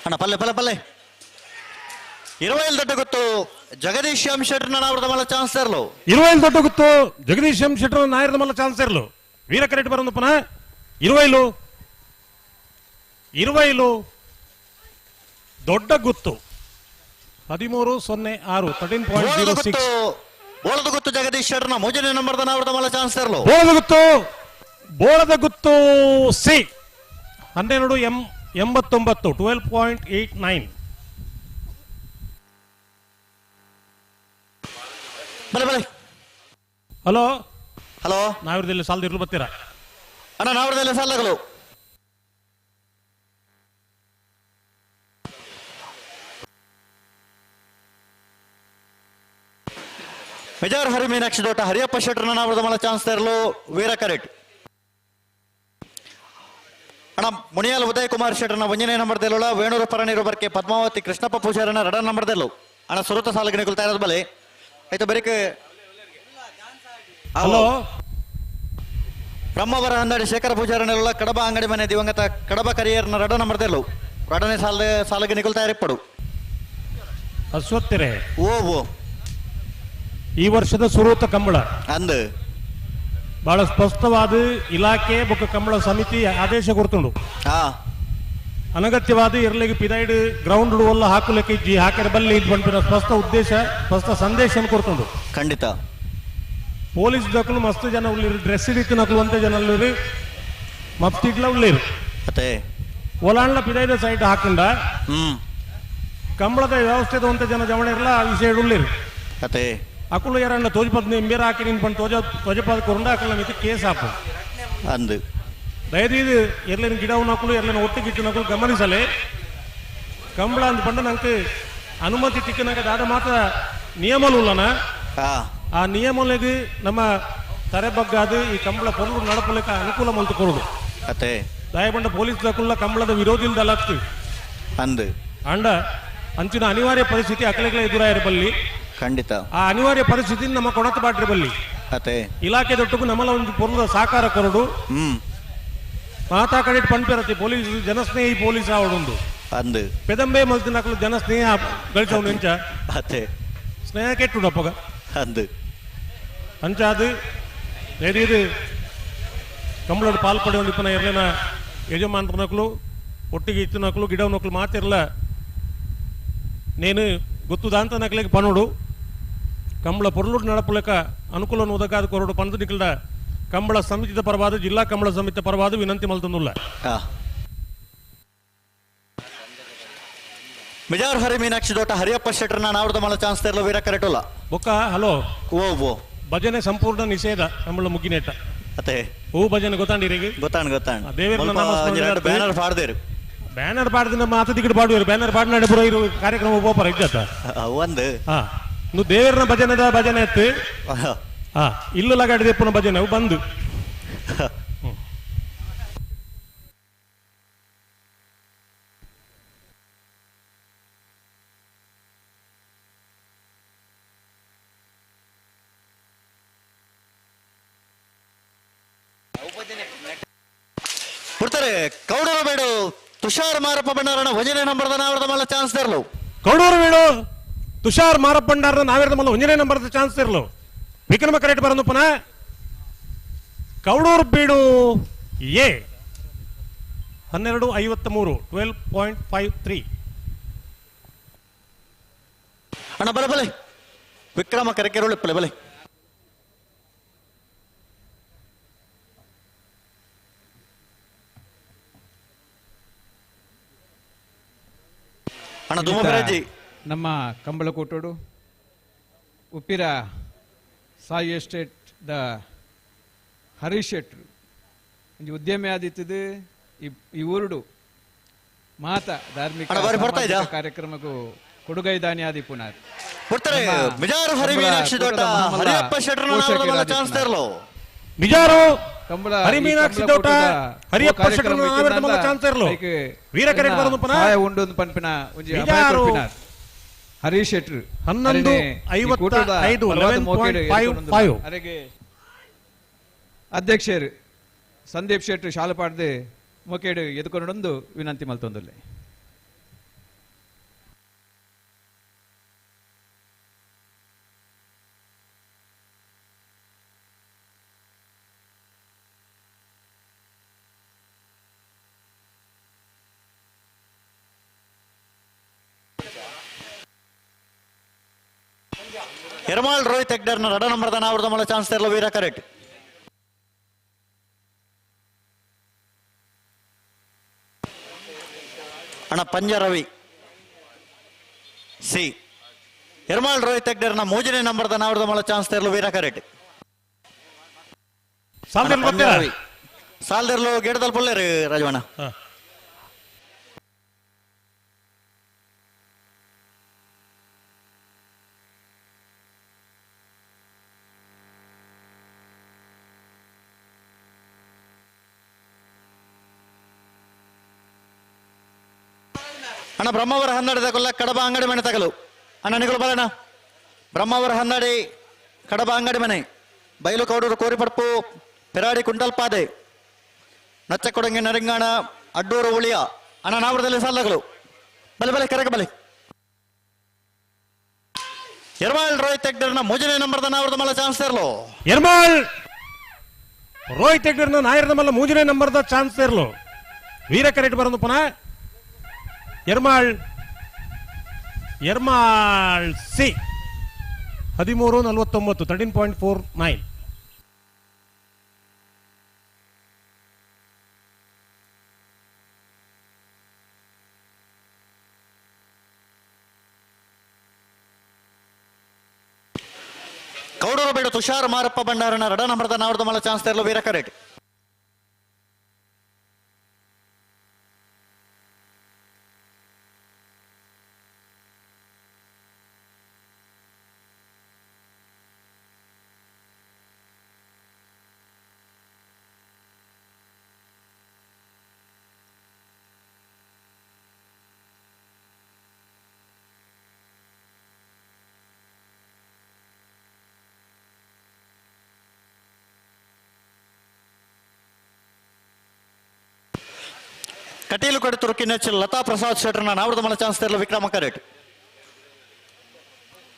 ಅಣ್ಣ ಪಲ್ಲೆ ಪಲ್ಲೆ ಪಲ್ಲೆ ಇರುವೈಲ್ ದೊಡ್ಡ ಗೊತ್ತು ಜಗದೀಶ್ ಎಂ ಶೆಟ್ಟರ್ ನಾವರದ ಮಲ್ಲ ಚಾನ್ಸ್ ತರಲು ಇರುವೈಲ್ ದೊಡ್ಡ ಗೊತ್ತು ಜಗದೀಶ್ ಎಂ ಶೆಟ್ಟರ್ ನಾಯರದ ಮಲ್ಲ ಚಾನ್ಸ್ ತರಲು ವೀರ ಕರೆಕ್ಟ್ ಬರೊಂದು ಪುನಃ ಇರುವೈಲು ಇರುವೈಲು ದೊಡ್ಡ ಗುತ್ತು 13.06 13.06 ಬೋಳದ ಗುತ್ತು ಜಗದೀಶ್ ಶೆಟ್ಟರ್ನ ಮೂರನೇ ನಂಬರ್ದ ನಾವರದ ಮಲ್ಲ ಚಾನ್ಸ್ ತರಲು ಬೋಳದ ಗುತ್ತು ಬೋಳದ ಗುತ್ತು ಸಿ 12 ಎಂ 89 12.89 ಬಲೆ ಬಲೆ ಹಲೋ ಹಲೋ ನಾವಿರದಲ್ಲಿ ಸಾಲದ ಇರ್ಲು ಬರ್ತೀರಾ ಅಣ್ಣ ನಾವಿರದಲ್ಲಿ ಸಾಲಗಳು ಮೆಜಾರ್ ಹರಿ ಮೀನಾಕ್ಷಿ ದೋಟ ಹರಿಯಪ್ಪ ಶೆಟ್ಟರ್ನ ನಾವರದ ಮಲ್ಲ ಚಾನ್ಸ್ ತರಲು ವೀರ ಕರೆಕ್ಟ್ ಅಣ್ಣ ಮುನಿಯಾಲ್ ಉದಯ್ ಕುಮಾರ್ ಶೆಟ್ಟರ್ನ ಒಂದನೇ ನಂಬರ್ದಲ್ಲುಳ ವೇಣೂರು ಪರಣಿರು ಬರ್ಕೆ ಪದ್ಮಾವತಿ ಕೃಷ್ಣಪ್ಪ ಪೂಜಾರನ ಎರಡ ನಂಬರ್ದಲ್ಲೂ ಅಣ್ಣ ಸುರುತ ಸಾಲಗಿನ ಕೊಲ್ತಾ ಇರೋದು ಬಲೆ ಆಯ್ತು ಬರೀಕ್ ಹಲೋ ಬ್ರಹ್ಮವರ ಹಂದಡಿ ಶೇಖರ ಪೂಜಾರನೆಲ್ಲ ಕಡಬ ಅಂಗಡಿ ಮನೆ ದಿವಂಗತ ಕಡಬ ಕರಿಯರ್ನ ರಡ ನಂಬರ್ದಲ್ಲೂ ರಡನೇ ಸಾಲ ಸಾಲಗೆ ನಿಗುಲ್ತಾ ಇರಪ್ಪಡು ಅಶ್ವತ್ಥರೇ ಓ ಓ ಈ ವರ್ಷದ ಸುರೂತ ಕಂಬಳ ಅಂದು ಬಹಳ ಸ್ಪಷ್ಟವಾದ ಇಲಾಖೆ ಬೊಕ್ಕ ಕಂಬಳ ಸಮಿತಿ ಆದೇಶ ಕೊಡ್ತುಂಡು ಅನಗತ್ಯವಾದ ಇರ್ಲಿಗೆ ಪಿದೈಡ್ ಗ್ರೌಂಡ್ ಒಲ್ಲ ಹಾಕುಲಕ್ಕೆ ಇಜ್ಜಿ ಹಾಕರೆ ಬಲ್ಲಿ ಇದು ಪನ್ಪಿನ ಸ್ಪಷ್ಟ ಉದ್ದೇಶ ಸ್ಪಷ್ಟ ಸಂದೇಶ ಕೊಡ್ತುಂಡು. ಖಂಡಿತ ಪೊಲೀಸ್ ದಕ್ಕಲು ಮಸ್ತ್ ಜನ ಉಳ್ಳೀರು, ಡ್ರೆಸ್ ಇತ್ತಿನಕಲು ಒಂತೆ ಜನ ಉಳ್ಳೀರು, ಮಫ್ತಿಡ್ಲ ಉಳ್ಳೀರು. ಅತ್ತೆ ಒಲಾಂಡ್ಲ ಪಿದೈದ ಸೈಡ್ ಹಾಕಂಡ ಕಂಬಳದ ವ್ಯವಸ್ಥೆದ ಒಂತೆ ಜನ ಜವಣ ಇರಲ್ಲ ಈ ಸೈಡ್ ಉಳ್ಳೀರು. ಅತ್ತೆ ಅಕುಲು ಯಾರನ್ನ ತೋಜಪದ್ ಇಂಬೇರ ಹಾಕಿ ನಿನ್ ಪಂಡ್ ತೋಜಪದ ಕೊರಂಡ ಅಕಲ ಮಿತಿ ಕೇಸ್ ಹಾಕು ಅಂದು. ದಯದೀದು ಎರ್ಲಿನ ಗಿಡವನಕಲು ಎರ್ಲಿನ ಒಟ್ಟಿಗೆ ಇಟ್ಟನಕಲು ಗಮನಿಸಲೆ. ಕಂಬಳ ಅಂದ್ ಪಂಡ ನಂಗೆ ಅನುಮತಿ ತಿಕ್ಕನಾಗ ದಾದ ಮಾತ್ರ ನಿಯಮలు ಉಲ್ಲನ, ಆ ನಿಯಮಲೆಗ್ ನಮ್ಮ ತರೆ ಬಗ್ಗಾದು ಈ ಕಂಬಳ ಪೊರ್ಲು ನಡಪಲಿಕ್ಕೆ ಅನುಕೂಲ ಮಲ್ತು ಕೊರಡು. ಅತ್ತೆ ದಯಪಂಡ ಪೊಲೀಸ್ ದಕುಲ್ಲ ಕಂಬಳದ ವಿರೋಧಿಲ್ದಲತ್ತು ಅಂದು ಅಂಡ ಅಂಚಿನ ಅನಿವಾರ್ಯ ಪರಿಸ್ಥಿತಿ ಅಕಲೆಗಳ ಎದುರಾಯಿರಬಲ್ಲಿ. ಖಂಡಿತ ಆ ಅನಿವಾರ್ಯ ಪರಿಸ್ಥಿತಿ ನಮ್ಮ ಕೊಣತ ಬಾಟಿರಬಲ್ಲಿ. ಅತ್ತೆ ಇಲಾಖೆ ದೊಟ್ಟಗೂ ನಮ್ಮಲ ಒಂದು ಪೊರ್ಲದ ಸಾಕಾರ ಕೊರಡು. ಮಾತಾ ಕಡೆ ಪಂಪೆರತಿ ಪೊಲೀಸ್ ಜನಸ್ನೇಹಿ ಪೊಲೀಸ್ ಆವಡುಂಡು ಅಂದು ಪೆದಂಬೆ ಮಲ್ತಿನಕಲು ಜನಸ್ನೇಹ ಗಳಿಸವನು ಎಂಚ ಅತ್ತೆ ಸ್ನೇಹ ಕೆಟ್ಟುಡಪ್ಪಗ ಅಂದು ಅಂಚಾದು ಇದು ಕಂಬಳದ ಪಾಲ್ಪಡೆ ಒಂದು ಇಪ್ಪನ ಎರ್ಲಿನ ಯಜಮಾನ್ರನಕಲು ಒಟ್ಟಿಗೆ ಇತ್ತಿನಕಲು ಗಿಡವನಕಲು ಮಾತಿರಲ ನೇನು ಗೊತ್ತುದಾಂತ ನಕಲಿಗೆ ಪನುಡು ಕಂಬಳ ಪೊರ್ಲುಡು ನಡಪುಲಕ ಅನುಕೂಲ ಒದಗಾದ ಕೊರಡು ಪಂದು ನಿಕಲ್ದ ಕಂಬಳ ಸಮಿತಿದ ಪರವಾದ ಜಿಲ್ಲಾ ಕಂಬಳ ಸಮಿತಿ ಪರವಾದ ವಿನಂತಿ ಮಲ್ತಂದುಲ್ಲ. ಮಿಜಾರ್ ಹರಿ ಮೀನಾಕ್ಷಿ ದೋಟ ಹರಿಯಪ್ಪ ಶೆಟ್ಟರ್ನ ನಾವರ್ದ ಮಲ ಚಾನ್ಸ್ ತೆರಲು ವೀರ ಕರೆಟೋಲ ಬೊಕ್ಕ ಹಲೋ ಓ ಭಜನೆ ಸಂಪೂರ್ಣ ನಿಷೇಧ ಕಂಬಳ ಮುಗಿನೇಟ. ಅತ್ತೆ ಹೂ ಭಜನೆ ಗೊತ್ತಾಂಡಿರಿಗೆ ಗೊತ್ತಾಂಡ್ ಗೊತ್ತಾಂಡ್ ದೇವರ ನಾಮ ಬ್ಯಾನರ್ ಪಾಡ್ದೇರು ಬ್ಯಾನರ್ ಪಾಡ್ದ ನಮ್ಮ ಆತ ದಿಕ್ಕಡು ಪಾಡುವರು ಬ್ಯಾನರ್ ಪಾಡ್ನಾಡೆ ಪುರ ಇರು ಕಾರ್ಯಕ್ರಮ ಒಬ್ಬರ ಇದ್ದತ್ತ ಒಂದು ನು ದೇವರನ ಭಜನೆದ ಭಜನೆ ಎತ್ತು ಇಲ್ಲು ಲಗಾಡಿದೆ ಪುನಃ ಭಜನೆ ಅವು ಬಂದು ಕೊಡ್ತಾರೆ. ಕೌಡೂರು ಬೇಡು ತುಷಾರ್ ಮಾರಪ್ಪ ಭಂಡಾರನ ಒಂಜನೇ ನಂಬರ್ದ ನಾವರದ ಮಲ್ಲ ಚಾನ್ಸ್ ತರಲು. ಕೌಡೂರು ಬೇಡು ತುಷಾರ್ ಮಾರಪ್ಪ ಭಂಡಾರನ ನಾವೇರದ ಮಲ್ಲ ಒಂಜನೇ ನಂಬರ್ದ ಚಾನ್ಸ್ ತರಲು. ವಿಕ್ರಮ ಕರೆಕ್ಟ್ ಬರಂದು ಪುನಃ ಕೌಡೂರು ಬೀಡು ಎ 12:53 12.53. ಅಣ್ಣ ಬಲೆ ಬಲೆ ವಿಕ್ರಮ ಕರೆಕೆರೋಳು ಬಲೆ ಬಲೆ. ಅಣ್ಣ ಧೂಮರಾಜಿ ನಮ್ಮ ಕಂಬಳಕೋಟೋಡು ಉಪ್ಪಿರ ಸಾಯಿ ಎಸ್ಟೇಟ್ the Harish ಶೆಟ್ರು ಒಂಜಿ ಉದ್ಯಮಿ ಆದಿತ್ತದು ಈ ಊರುಡು ಮಾತ ಧಾರ್ಮಿಕ ಕಾರ್ಯಕ್ರಮಕ್ಕೂ ಕೊಡುಗೈ ದಾನಿ ಆದಿ ಪುನಃ ಮಿಜಾರು ಹರಿ ಮೀನಾಕ್ಷಿ ದೊಡ್ಡ ಹರಿಯಪ್ಪ ಶೆಟ್ಟರ್ನ ಚಾನ್ಸ್ ಇರಲು ವೀರ ಕರೆಕ್ಟ್ ಬರೋದು ಪುನಃ ಉಂಡು ಪನ್ಪಿನ ಒಂಜಿ ಅಭಯ ಕೊರ್ಪಿನಾರ್ ಹರೀಶ್ ಶೆಟ್ರು 11:55 11.55. ಅರೆಗೆ ಅಧ್ಯಕ್ಷರು ಸಂದೀಪ್ ಶೆಟ್ರು ಶಾಲಪಾಡ್ದು ಮೊಕೇಡು ಎದುಕೊಂಡೊಂದು ವಿನಂತಿ ಮಲ್ತೊಂದುಲ್ಲೆ. ಹೆರಮಾಳ್ ರೋಹಿತ್ ಹೆಗ್ಡರ್ನ ರಡ ನಂಬರ್ದ ನಾವರದ ಮಲ್ಲ ಚಾನ್ಸ್ ತೆರಲು ವೀರ ಕರೆಕ್ಟ್. ಅಣ್ಣ ಪಂಜ ರವಿ ಸಿ ಹೆರಮಾಳ್ ರೋಹಿತ್ ಹೆಗ್ಡರ್ನ ಮೂರನೇ ನಂಬರ್ದ ನಾವರದ ಮಲ್ಲ ಚಾನ್ಸ್ ತೆರಲು ವೀರ ಕರೆಕ್ಟ್. ಸಾಲ್ದೆರ್ಲು ಗೇಡದಲ್ಲಿ ಪೊಲ್ಲೇರು ರಾಜವಣ್ಣ. ಅಣ್ಣ ಬ್ರಹ್ಮಾವರ ಹನ್ನಡಿ ತಗೊಲ್ಲ ಕಡಬ ಅಂಗಡಿ ಮನೆ ತಗಲು ಅಣ್ಣ ನಿಗಳು ಬರೋಣ. ಬ್ರಹ್ಮಾವರ ಹನ್ನಡಿ ಕಡಬ ಅಂಗಡಿ ಮನೆ ಬೈಲು ಕೌಡೂರು ಕೋರಿಪಡ್ಪು ಪೆರಾಡಿ ಕುಂಟಲ್ಪಾದೆ ನಚ್ಚಕೊಡಂಗಿ ನರಿಂಗಾಣ ಅಡ್ಡೂರು ಉಳಿಯ ಅಣ್ಣ ನಾವರದಲ್ಲಿ ಸಾಲಗಳು ಬಲೆ ಬಲೆ ಕರೆಕ ಬಲೆ. ಎರ್ಮಾಳ್ ರೋಹಿತ್ ಹೆಗ್ಡರ್ನ ಮೂರನೇ ನಂಬರ್ದ ನಾವರದ ಮಲ್ಲ ಚಾನ್ಸ್ ತರಲು. ಎರ್ಮಾಳ್ ರೋಹಿತ್ ಹೆಗ್ಡರ್ನ ನಾಯರದ ಮಲ್ಲ ಮೂರನೇ ನಂಬರ್ದ ಚಾನ್ಸ್ ತರಲು ವೀರ ಕರೆಕ್ಟ್ ಬರೋದು ಪುನಃ ಎರ್ಮಾಳ್ ಎರ್ಮಾಳ್ ಸಿ 13:49 13.49. ಕೌಡೂರು ಬೇಡ ತುಷಾರ್ ಮಾರಪ್ಪ ಭಂಡಾರನ ರಡ ನಂಬರ್ದ ನಾವರ್ದ ಮಲ ಚಾನ್ಸ್ ತರಲು ವೀರ ಕರೆಟ್. ಕಟೀಲು ಕಡತೂರು ಕಿನ್ನಚ್ಚಲ್ ಲತಾ ಪ್ರಸಾದ್ ಶೆಟ್ಟರ್ನ ನಾವರ್ದ ಮಲ ಚಾನ್ಸ್ ತರಲು ವಿಕ್ರಮ ಕರೆಟ್.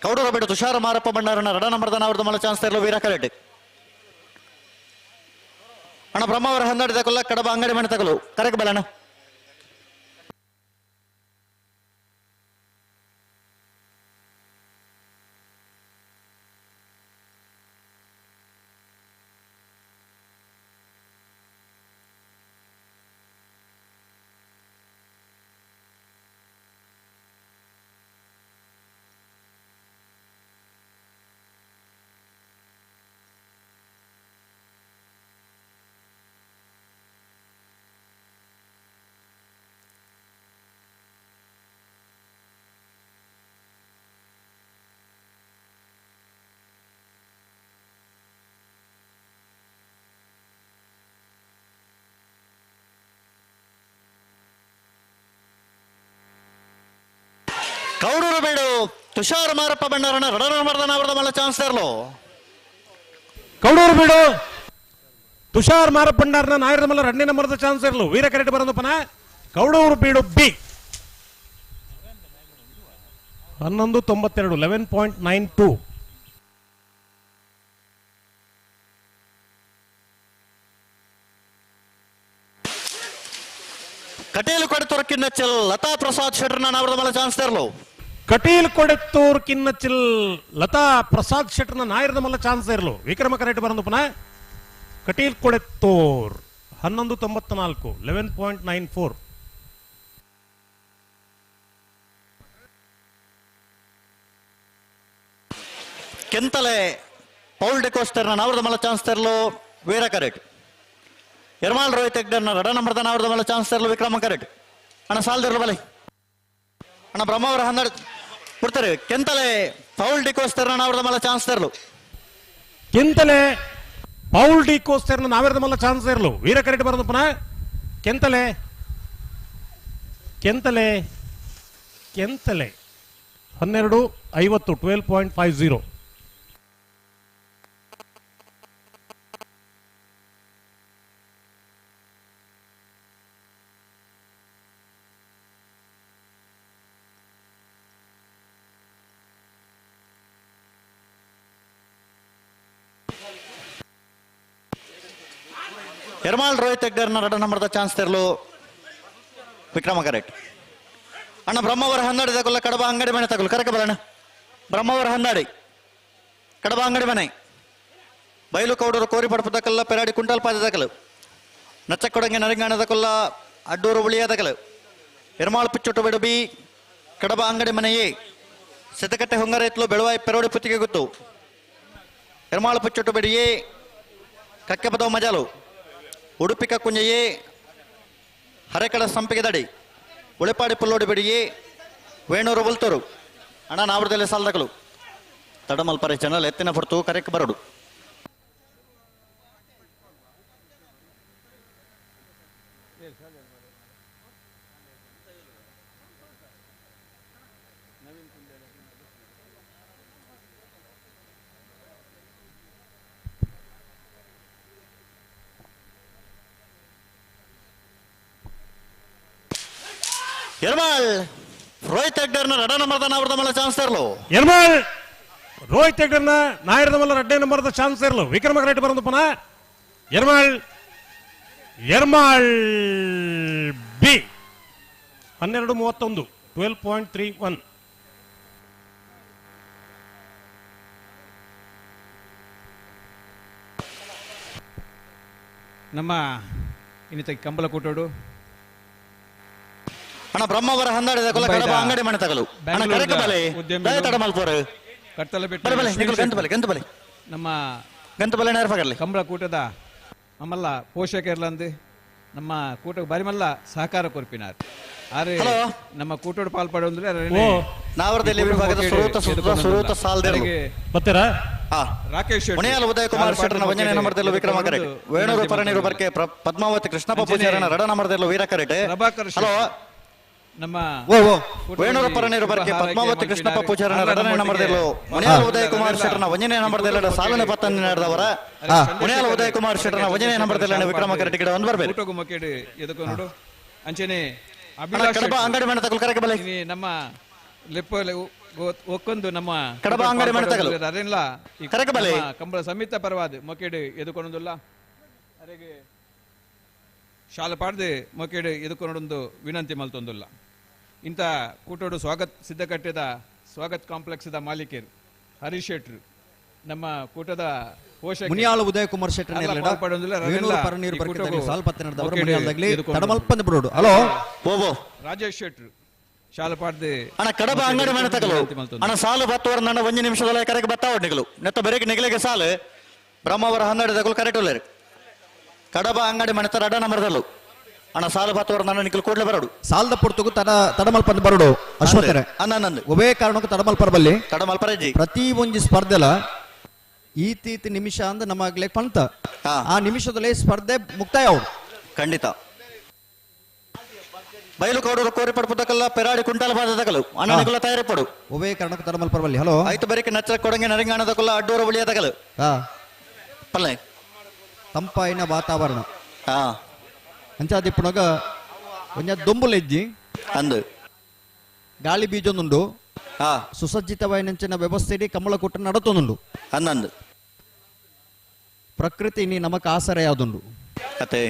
ಕೌಡೂರು ಬೇಡ ತುಷಾರ ಮಾರಪ್ಪ ಭಂಡಾರನ ರಡ ನಂಬರ್ದ ನಾವರ್ದ ಮಲ ಚಾನ್ಸ್ ತರಲು ವೀರ ಕರೆಟ್. ಅಣ್ಣ ಬ್ರಹ್ಮಾವರ ಹಂದಾಡಿ ತಗೊಲ್ಲ ಕಡಬ ಅಂಗಡಿ ಮನೆ ತಗಲು ಕರೆಕ್ ಬಲಣ್ಣ. ಕೌಡೂರು ಬೇಡು ತುಷಾರ್ ಮಾರಪ್ಪ ಭಂಡಾರನ ರಡನ ಅವರದ ಮಲ್ಲ ಚಾನ್ಸ್ ತರಲು. ಕೌಡೂರು ಬೇಡು ತುಷಾರ್ ಮಾರಪ್ಪ ಭಂಡಾರನ ನಾಯರದ ಮಲ್ಲ ರಡ್ನೇ ನಂಬರ್ದ ಚಾನ್ಸ್ ಇರಲು ವೀರ ಕರೆಟ್ ಬರಂದಪ್ಪನ ಕೌಡೂರು ಬೀಡು ಬಿ 11:92 11.92. ಕಟೀಲು ಕೊಡತೂರು ಕಿನ್ನಚ್ಚಲ್ ಲತಾ ಪ್ರಸಾದ್ ಶೆಟ್ಟರ್ನ ನಾವರದ ಮಲ್ಲ ಚಾನ್ಸ್ ತರಲು. ಕಟೀಲ್ ಕೊಡೆತ್ತೂರ್ ಕಿನ್ನಚಿಲ್ ಲತಾ ಪ್ರಸಾದ್ ಶೆಟ್ಟರ್ನ ನಾಯರದ ಮಲ್ಲ ಚಾನ್ಸ್ ಇರಲು ವಿಕ್ರಮ ಕರೆಟ್ ಬರಂದಪ್ಪನ ಕಟೀಲ್ ಕೊಡೆತ್ತೂರ್ 11:94 11.94. ಕೆಂತಲೆ ಪೌಲ್ ಡೆಕೋಸ್ಟರ್ನ ನಾವರದ ಮಲ್ಲ ಚಾನ್ಸ್ ತರಲು ವೀರ ಕರೆಟ್. ಎರ್ಮಾಲ್ ರೋಹಿತ್ ಹೆಗ್ಡರ್ನ ರಡ ನಂಬರ್ದ ನಾವರದ ಮಲ್ಲ ಚಾನ್ಸ್ ತರಲು ವಿಕ್ರಮ ಕರೆಟ್. ಅಣ್ಣ ಸಾಲ್ದಿರಲು ಬಲೆ ಅಣ್ಣ ಬ್ರಹ್ಮಾವರ ಹನ್ನೆರಡು ಕೊಡ್ತಾರೆ. ಕೆಂತಲೆ ಪೌಲ್ ಡಿಕೋಸ್ಟರ್ನ ನಾವರದ ಮಲ್ಲ ಚಾನ್ಸ್ ತರಲು. ಕೆಂತಲೆ ಪೌಲ್ ಡಿಕೋಸ್ಟರ್ನ ನಾವರದ ಮಲ್ಲ ಚಾನ್ಸ್ ಇರಲು ವೀರ ಕರೆಟ್ ಬರಂದಪ್ಪನ ಕೆಂತಲೆ ಕೆಂತಲೆ ಕೆಂತಲೆ 12:50 12.50. ಎರ್ಮಾಲ್ ರೋಹಿತ್ ಹೆಗ್ಡರ್ನ ರಡ ನಂಬರ್ದ ಚಾನ್ಸ್ ತರಲು ವಿಕ್ರಮ ಕರೆಕ್ಟ್. ಅಣ್ಣ ಬ್ರಹ್ಮಾವರ ಹಂದಾಡಿ ತಗೊಲ್ಲ ಕಡಬ ಅಂಗಡಿ ಮನೆ ತಗೊಲ್ಲ ಕರೆಕ ಬರೋಣ. ಬ್ರಹ್ಮಾವರ ಹಂದಾಡಿ ಕಡಬ ಅಂಗಡಿ ಮನೆ ಬೈಲು ಕೌಡೂರು ಕೋರಿ ಪಡಪದಕಲ್ಲ ಪೆರಾಡಿ ಕುಂಟಲ್ ಪಾದಕಲು ನಚ್ಚಕೊಡಂಗೆ ನರಿಂಗಾಣದಕೊಲ್ಲ ಅಡ್ಡೂರು ಉಳಿಯಾದಕಲು ಎರ್ಮಾಳ್ ಪಿಚ್ಚೊಟ್ಟು ಬಿಡು ಬಿ ಕಡಬ ಅಂಗಡಿ ಮನೆಯೇ ಸಿದ್ದಕಟ್ಟೆ ಹೊಂಗರೇತ್ಲು ಬೆಳವಾಯಿ ಪೆರೋಡಿ ಪುತ್ತಿಗೆ ಗೊತ್ತು ಎರ್ಮಾಳು ಪಿಚ್ಚೊಟ್ಟು ಬಿಡಿಯೇ ಕಕ್ಕೆಪದವ ಮಜಾಲು ಉಡುಪಿ ಕಕ್ಕುಂಜೆಯೇ ಹರೆಕಡ ಸಂಪಿಗೆದಡಿ ಉಳೆಪಾಡಿ ಪುಲ್ಲೋಡಿ ಬಿಡಿಯೇ ವೇಣೂರು ಬುಲ್ತೂರು ಅಣ್ಣ ನಾವರದಲ್ಲಿ ಸಾಲದಕಲು ತಡಮಲ್ಪರೆ ಜನಲ್ ಎತ್ತಿನ ಹೊರತು ಕರೆಕ್ ಬರಡು. ಎರ್ಮಾಳ್ ರೋಹಿತ್ ಹೆಗ್ಡರ್ನ ರಡ ನಂಬರ್ದ ನಾವರದ ಮಲ್ಲ ಚಾನ್ಸ್ ತರಲು. ಎರ್ಮಾಳ್ ರೋಹಿತ್ ಹೆಗ್ಡರ್ನ ನಾಯರದ ಮಲ್ಲ ರಡ್ಡೆ ನಂಬರ್ದ ಚಾನ್ಸ್ ಇರಲು ವಿಕ್ರಮ ಕರೆಟ್ ಬರಂದಪ್ಪನ ಎರ್ಮಾಳ್ ಎರ್ಮಾಳ್ ಬಿ 12.31 12.31. ನಮ್ಮ ಇನ್ನಿತ ಕಂಬಳ ಕೂಟೋಡು ಅಣ್ಣ ಬ್ರಹ್ಮವರ ಹಂದಾಡಿದ ಕೊಲ ಕಡಬ ಅಂಗಡಿ ಮನೆ ತಗಲು ಅಣ್ಣ ಕರೆಕ ಬಲೆ ದಯ ತಡ ಮಲ್ಪೋರು ಕರ್ತಲಬೆಟ್ಟು ಬಲೆ ಬಲೆ ನಿಕುಲು ಗಂತು ಬಲೆ ಗಂತು ಬಲೆ ನಮ್ಮ ಗಂತು ಬಲೆ ನೇರ ಕಂಬಳ ಕೂಟದ ನಮ್ಮಲ್ಲ ಪೋಷಕರ್ಲಂದು ನಮ್ಮ ಕೂಟಕ್ಕೆ ಬಾರಿ ಮಲ್ಲ ಸಹಕಾರ ಕೊರ್ಪಿನಾರ್ ಆರೆ ನಮ್ಮ ಕೂಟೋಡು ಪಾಲ್ಪಡೋಂದ್ರೆ ನಾವರದಲ್ಲಿ ವಿಭಾಗದ ಸುರೂತ ಸುರೂತ ಸಾಲ್ದೇರು ಬರ್ತೀರಾ ರಾಕೇಶ್ ಮುನಿಯಾಲ ಉದಯ ಕುಮಾರ್ ಶೆಟ್ಟರ್ನ ಒಂದನೇ ನಂಬರ್ದಲ್ಲೂ ವಿಕ್ರಮ ಕರೆಟ್ ವೇಣೂರು ಪರನೀರು ಬರ್ಕೆ ಪದ್ಮಾವತಿ ಕೃಷ್ಣಪ್ಪ ಪೂಜಾರನ ರಡ ನಂಬರ್ದಲ್ಲೂ ವೀರ ಕರೆಟ್ ಹಲೋ ನಮ್ಮ ವೇಣೂರು ಪರನೀರು ಬರ್ಕೆ ಪದ್ಮಾವತಿ ಕೃಷ್ಣಪ್ಪ ಪೂಜಾರನ ರಡನೇ ನಂಬರ್ದಲ್ಲೂ ಮುನಿಯಾಲ ಉದಯ ಕುಮಾರ್ ಶೆಟ್ಟರ್ನ ಒಂದನೇ ನಂಬರ್ದಲ್ಲ ಸಾಲನೆ ಪತ್ತಂದಿನ ನಡೆದವರ ಮುನಿಯಾಲ ಉದಯ ಕುಮಾರ್ ಶೆಟ್ಟರ್ನ ಒಂದನೇ ನಂಬರ್ದಲ್ಲ ವಿಕ್ರಮ ಕರೆಟ್ ಗಿಡ ಒಂದು ಬರಬೇಕು ಕೂಟಗು ಮೊಕೆಡು ಎದಕ್ಕೂ ನೋಡು ಅಂಚನೆ ಕಡಬ ಅಂಗಡಿ ಮನೆ ತಗಲು ಕರೆಕ ಬಲೆ ನಮ್ಮ ಲೆಪ್ಪ ಒಕ್ಕೊಂದು ನಮ್ಮ ಕಡಬ ಅಂಗಡಿ ಮನೆ ತಗಲು ಅದೇನಿಲ್ಲ ಕರೆಕ ಬಲೆ ಕಂಬಳ ಸಮಿತ ಪರವಾದ ಮೊಕೆಡು ಎದುಕೊಂಡುಲ್ಲ ಅರೆಗೆ ಶಾಲೆ ಪಾಡ್ದು ಮೊಕೆಡು ಎದುಕೊಂಡೊಂದು ವಿನಂತಿ ಮಲ್ತೊಂದುಲ್ಲ ಇಂಥ ಕೂಟೋಡು ಸ್ವಾಗತ್ ಸಿದ್ಧಕಟ್ಟೆದ ಸ್ವಾಗತ್ ಕಾಂಪ್ಲೆಕ್ಸ್ದ ಮಾಲೀಕರು ಹರೀಶ್ ಶೆಟ್ರು ನಮ್ಮ ಕೂಟದ ಪೋಷಕ ಮುನಿಯಾಳ ಉದಯ ಕುಮಾರ್ ಶೆಟ್ಟರ್ ತಡಮಲ್ಪಂದು ಬಿಡೋಡು ಹಲೋ ಓಬೋ ರಾಜೇಶ್ ಶೆಟ್ರು ಶಾಲೆ ಪಾಡ್ದು ಅಣ್ಣ ಕಡಬ ಅಂಗಡಿ ಮನೆ ತಗಲು ಅಣ್ಣ ಸಾಲು ಬತ್ತವರ ನನ್ನ ಒಂದು ನಿಮಿಷದಲ್ಲ ಕರೆಗೆ ಬತ್ತಾವ ನಿಗಲು ನೆತ್ತ ಬೆರಗೆ ನಿಗಲಿಗೆ ಸಾಲು ಬ್ರಹ್ಮವರ ಹನ್ನೆರಡು ತಗಲು ಕರೆಕ್ಟ್ ಉಳ್ಳೇರು ಕಡಬ ಅಂಗಡಿ ಮನೆ ತರ ಅಡ ನಂಬರ್ದಲ್ಲು ಅಣ್ಣ ಸಾಲು ಬತ್ತವರ ನನ್ನ ನಿಗಲು ಕೂಡಲೇ ಬರೋಡು ಸಾಲದ ಪುರ್ತುಗು ತಡ ತಡಮಲ್ಪಂದು ಬರೋಡು ಅಶ್ವಥರೆ ಅನ್ನ ಒಬ್ಬೇ ಕಾರಣಕ್ಕೂ ತಡಮಲ್ಪರ ಬಲ್ಲಿ ತಡಮಲ್ಪರಜ್ಜಿ ಪ್ರತಿ ಒಂಜಿ ಸ್ಪರ್ಧೆಲ ಈತೀತ ನಿಮಿಷ ಅಂದ ನಮಾಗ್ಲೆ ಪಂತ ಆ ನಿಮಿಷದಲ್ಲಿ ಸ್ಪರ್ಧೆ ಮುಕ್ತಾಯ ಅವರು ಖಂಡಿತ ಬಯಲು ಕೌಡರು ಕೋರಿ ಪಡ್ಪುದಕಲ್ಲ ಪೆರಾಡಿ ಕುಂಟಾಲ ಬಾದಕಲು ಅಣ್ಣನಿಗುಲ ತಯಾರಿಪಡು ಒಬ್ಬೇ ಕಾರಣಕ್ಕೂ ತಡಮಲ್ಪರ ಬಲ್ಲಿ ಹಲೋ ಆಯ್ತು ಬರೀಕೆ ನಚ್ಚ ಕೊಡಂಗೆ ನರಿಂಗಾಣದಕಲ್ಲ ಅಡ್ಡೂರ ಉಳಿಯದಕಲು ಪಲ್ಲೆ ತಂಪಾಯಿನ ವಾತಾವರಣ ಅಂಚಾದಿಪ್ಪುನಗ ಒಂಜ ದೊಂಬುಲೆಜ್ಜಿ ಅಂದು ಗಾಳಿ ಬೀಜೊಂದುಂಡು ಸುಸಜ್ಜಿತವಾಯಿನಂಚಿನ ವ್ಯವಸ್ಥೆ ಕಮಲಕೂಟ ನಡತೊಂದುಂಡು ಅಂದಂದು ಪ್ರಕೃತಿ ನೀ ನಮಕ್ ಆಸರೆ ಯಾವ್ದುಂಡು ಅತೆ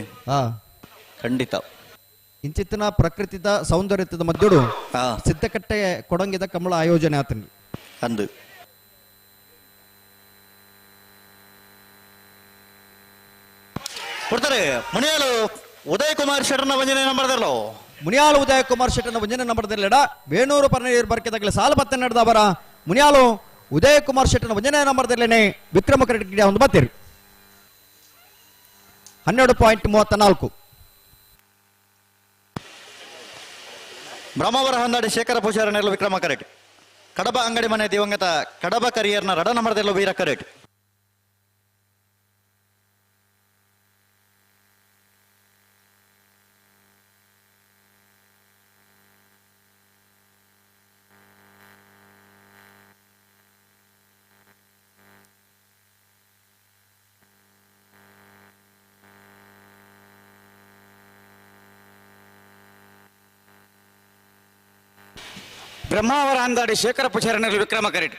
ಖಂಡಿತ ಇಂಚಿತ್ತಿನ ಪ್ರಕೃತಿದ ಸೌಂದರ್ಯದ ಮಧ್ಯಡು ಸಿದ್ಧಕಟ್ಟೆ ಕೊಡಂಗಿದ ಕಮಲ ಆಯೋಜನೆ ಆತನಿ ಅಂದು ಕೊಡ್ತಾರೆ ಮುನಿಯಾಲು ಉದಯ ಕುಮಾರ್ ಶೆಟ್ಟರ್ನ ಒಂದನೇ ನಂಬರ್ದಲ್ಲೋ ಮುನಿಯಾಲು ಉದಯ ಕುಮಾರ್ ಶೆಟ್ಟರ್ನ ಒಂದನೇ ನಂಬರ್ದಲ್ಲೆಡ ವೇಣೂರು ಪರನೀರು ಬರ್ಕೆದಾಗಲೇ ಸಾಲ ಪತ್ತೆ ನಡೆದವರ ಮುನಿಯಾಲು ಉದಯ ಕುಮಾರ್ ಶೆಟ್ಟರ್ನ ಒಂದನೇ ನಂಬರ್ದಲ್ಲೇನೆ ವಿಕ್ರಮ ಕ್ರೆಡಿಟ್ ಒಂದು ಬತ್ತೀರಿ 12.34. ಬ್ರಹ್ಮಾವರ ಹೊಂದಾಡಿ ಶೇಖರ ಪೂಜಾರನೆಲ್ಲ ವಿಕ್ರಮ ಕರೆಟ್ ಕಡಬ ಅಂಗಡಿ ಮನೆ ದಿವಂಗತ ಕಡಬ ಕರಿಯರ್ನ ರಡ ನಂಬರ್ದಲ್ಲೂ ವೀರ ಕರೆಟ್ ಬ್ರಹ್ಮಾವರ ಅಂದಾಡಿ ಶೇಖರ ಪುಷಾರನಲ್ಲಿ ವಿಕ್ರಮ ಕರೆಟ್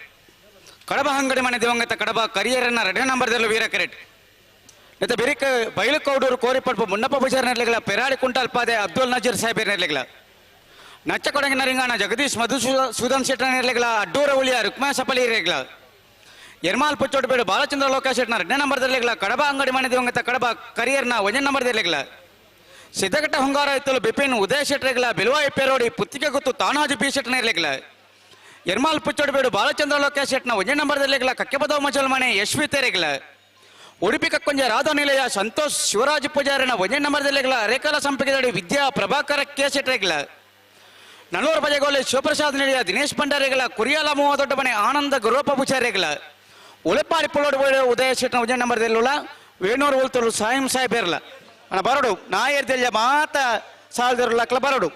ಕಡಬ ಅಂಗಡಿ ಮನೆ ದಿವಂಗತ ಕಡಬ ಕರಿಯರನ್ನ ಎರಡನೇ ನಂಬರ್ದಲ್ಲಿ ವೀರ ಕರೆಟ್ ಮತ್ತು ಬೆರಿಕ ಬೈಲುಕೌಡೂರು ಕೋರಿಪಡ್ಪು ಮುನ್ನಪ್ಪ ಪೂಜಾರನೆರ್ಲಿಗಳ ಪೆರಾಡಿ ಕುಂಟಾಲ್ಪಾದೆ ಅಬ್ದುಲ್ ನಜೀರ್ ಸಾಹೇಬರ್ನೆರ್ಲಿಗಳ ನಚ್ಚಕೊಡಗಿನ ರಿಂಗಾಣ ಜಗದೀಶ್ ಮಧುಸೂದನ್ ಶೆಟ್ಟರ್ನೆರ್ಲಿಗಳ ಅಡ್ಡೂರ ಉಳಿಯ ರುಕ್ಮಾ ಸಪಲಿರೇಗಳ ಎರ್ಮಾಲ್ ಪುಚ್ಚೋಟಬೇಡು ಬಾಲಚಂದ್ರ ಲೋಕ ಶೆಟ್ಟನ ಎರಡನೇ ನಂಬರ್ದಲ್ಲಿಗಳ ಕಡಬ ಅಂಗಡಿ ಮನೆ ದಿವಂಗತ ಕಡಬ ಕರಿಯರ್ನ ಒಂದನೇ ನಂಬರ್ದಲ್ಲಿಗಳ ಸಿದ್ದಘಟ್ಟ ಹೊಂಗಾರ ಇತ್ತಲು ಬಿಪಿನ್ ಉದಯ ಶೆಟ್ಟರ್ಗಳ ಬಿಲುವಾಯಿ ಪೇರೋಡಿ ಪುತ್ತಿಗೆ ಗೊತ್ತು ತಾನಾಜು ಪಿ ಶೆಟ್ಟನಿರ್ಲಿಗಳ ಎರ್ಮಾಲ್ ಪುಚ್ಚೋಟಬೇಡು ಬಾಲಚಂದ್ರ ಲೋಕ ಶೆಟ್ಟನ ಒಂದನೇ ನಂಬರ್ದಲ್ಲಿಗಳ ಕಕ್ಕೆಬದವ ಮಜಲ್ಮನೆ ಯಶ್ವಿ ತೆರೆಗಳ ಉಡುಪಿ ಕಕ್ಕೊಂಜ ರಾಧಾ ನಿಲಯ ಸಂತೋಷ್ ಶಿವರಾಜ್ ಪೂಜಾರಿನ ಒಂದನೇ ನಂಬರ್ದಲ್ಲಿಗಳ ರೇಖಾಲ ಸಂಪಿಗೆದಡಿ ವಿದ್ಯಾ ಪ್ರಭಾಕರ ಕೆ ಶೆಟ್ಟರ್ಗಳ ನಲ್ಲೂರು ಬಜೆಗೋಲೆ ಶಿವಪ್ರಸಾದ್ ನಿಲಯ ದಿನೇಶ್ ಭಂಡಾರಿಗಳ ಕುರಿಯಾಲ ಮೂವ ದೊಡ್ಡ ಮನೆ ಆನಂದ ಗುರುವಪ್ಪ ಪೂಜಾರಿಗಳ ಉಳೆಪಾಡಿ ಪುಳ್ಳೋಡು ಉದಯ ಶೆಟ್ಟನ ಒಂದನೇ ನಂಬರ್ದಲ್ಲಿಲ್ಲ ವೇಣೂರು ಉಳ್ತರು ಸಾಯಿಂ ಸಾಹೇಬ್ ಅಣ್ಣ ಬರೋಡು ನಾಯರ್ದೆಲ್ಲ ಮಾತ ಸಾಲದಿರಲ್ಲ ಅಕ್ಲ ಬರೋಡು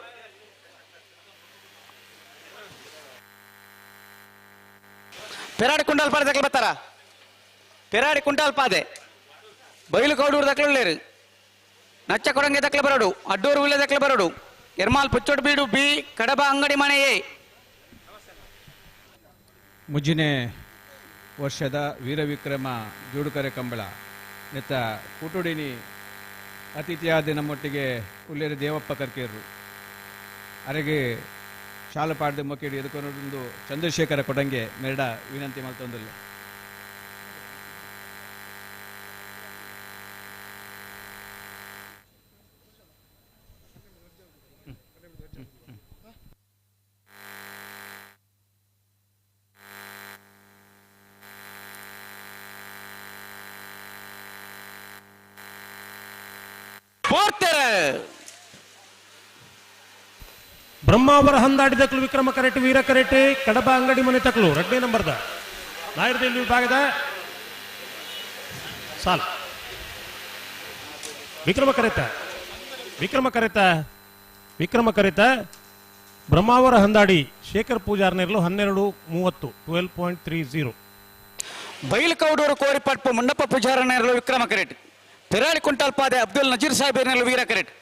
ಪೆರಾಡಿ ಕುಂಡಾಲ್ ಪಾಡೆ ದಕ್ಲ ಬರ್ತಾರ ಪೆರಾಡಿ ಕುಂಟಾಲ್ ಪಾದೆ ಬೈಲು ಕೌಡೂರು ದಕ್ಲ ನಚ್ಚ ಕೊಡಂಗೆ ದಕ್ಲ ಬರೋಡು ಅಡ್ಡೂರು ಉಳ್ಳೆ ದಕ್ಲ ಬರೋಡು ಎರ್ಮಾಲ್ ಪುಚ್ಚೋಡು ಬೀಡು ಬಿ ಕಡಬ ಅಂಗಡಿ ಮನೆಯೇ. ಮುಜ್ಜಿನೆ ವರ್ಷದ ವೀರವಿಕ್ರಮ ಜೋಡುಕರೆ ಕಂಬಳ ನೆತ್ತ ಕೂಟುಡಿನಿ ಅತಿಥಿಯಾದ ನಮ್ಮೊಟ್ಟಿಗೆ ಉಲ್ಲೇರಿ ದೇವಪ್ಪ ಕರ್ಕೇರು ಅರೆಗೆ ಶಾಲೆ ಪಾಡ್ದು ಮೊಕ್ಕೆಡು ಎದುಕೊನೊಂದು ಚಂದ್ರಶೇಖರ ಕೊಡಂಗೆ ಮೆರಡ ವಿನಂತಿ ಮಲ್ತೊಂದುಲ್ಲೆ. ಬ್ರಹ್ಮಾವರ ಹಂದಾಡಿ ತಕ್ಲು ವಿಕ್ರಮ ಕರೆಟ್ ವೀರ ಕರೆಟ್ ಕಡಬ ಅಂಗಡಿ ಮನೆ ತಕ್ಲು ಎರಡನೇ ನಂಬರ್ದ ನಾಯರದಲ್ಲಿ ವಿಭಾಗದ ಸಾಲ್ ವಿಕ್ರಮ ಕರೆತ ವಿಕ್ರಮ ಕರೆತ ವಿಕ್ರಮ ಕರೆತ ಬ್ರಹ್ಮಾವರ ಹಂದಾಡಿ ಶೇಖರ್ ಪೂಜಾರ್ನೇರ್ಲು 12:30 12.30. ಬೈಲಕೌಡೂರು ಕೋರಿಪಟ್ಪು ಮುಂಡಪ್ಪ ಪೂಜಾರನೇರ್ಲು ವಿಕ್ರಮ ಕರೆಟ್ ಪೆರಾಳಿ ಕುಂಟಾಲ್ಪಾದೆ ಅಬ್ದುಲ್ ನಜೀರ್ ಸಾಹೇಬ್ ವೀರ ಕರೆಟ್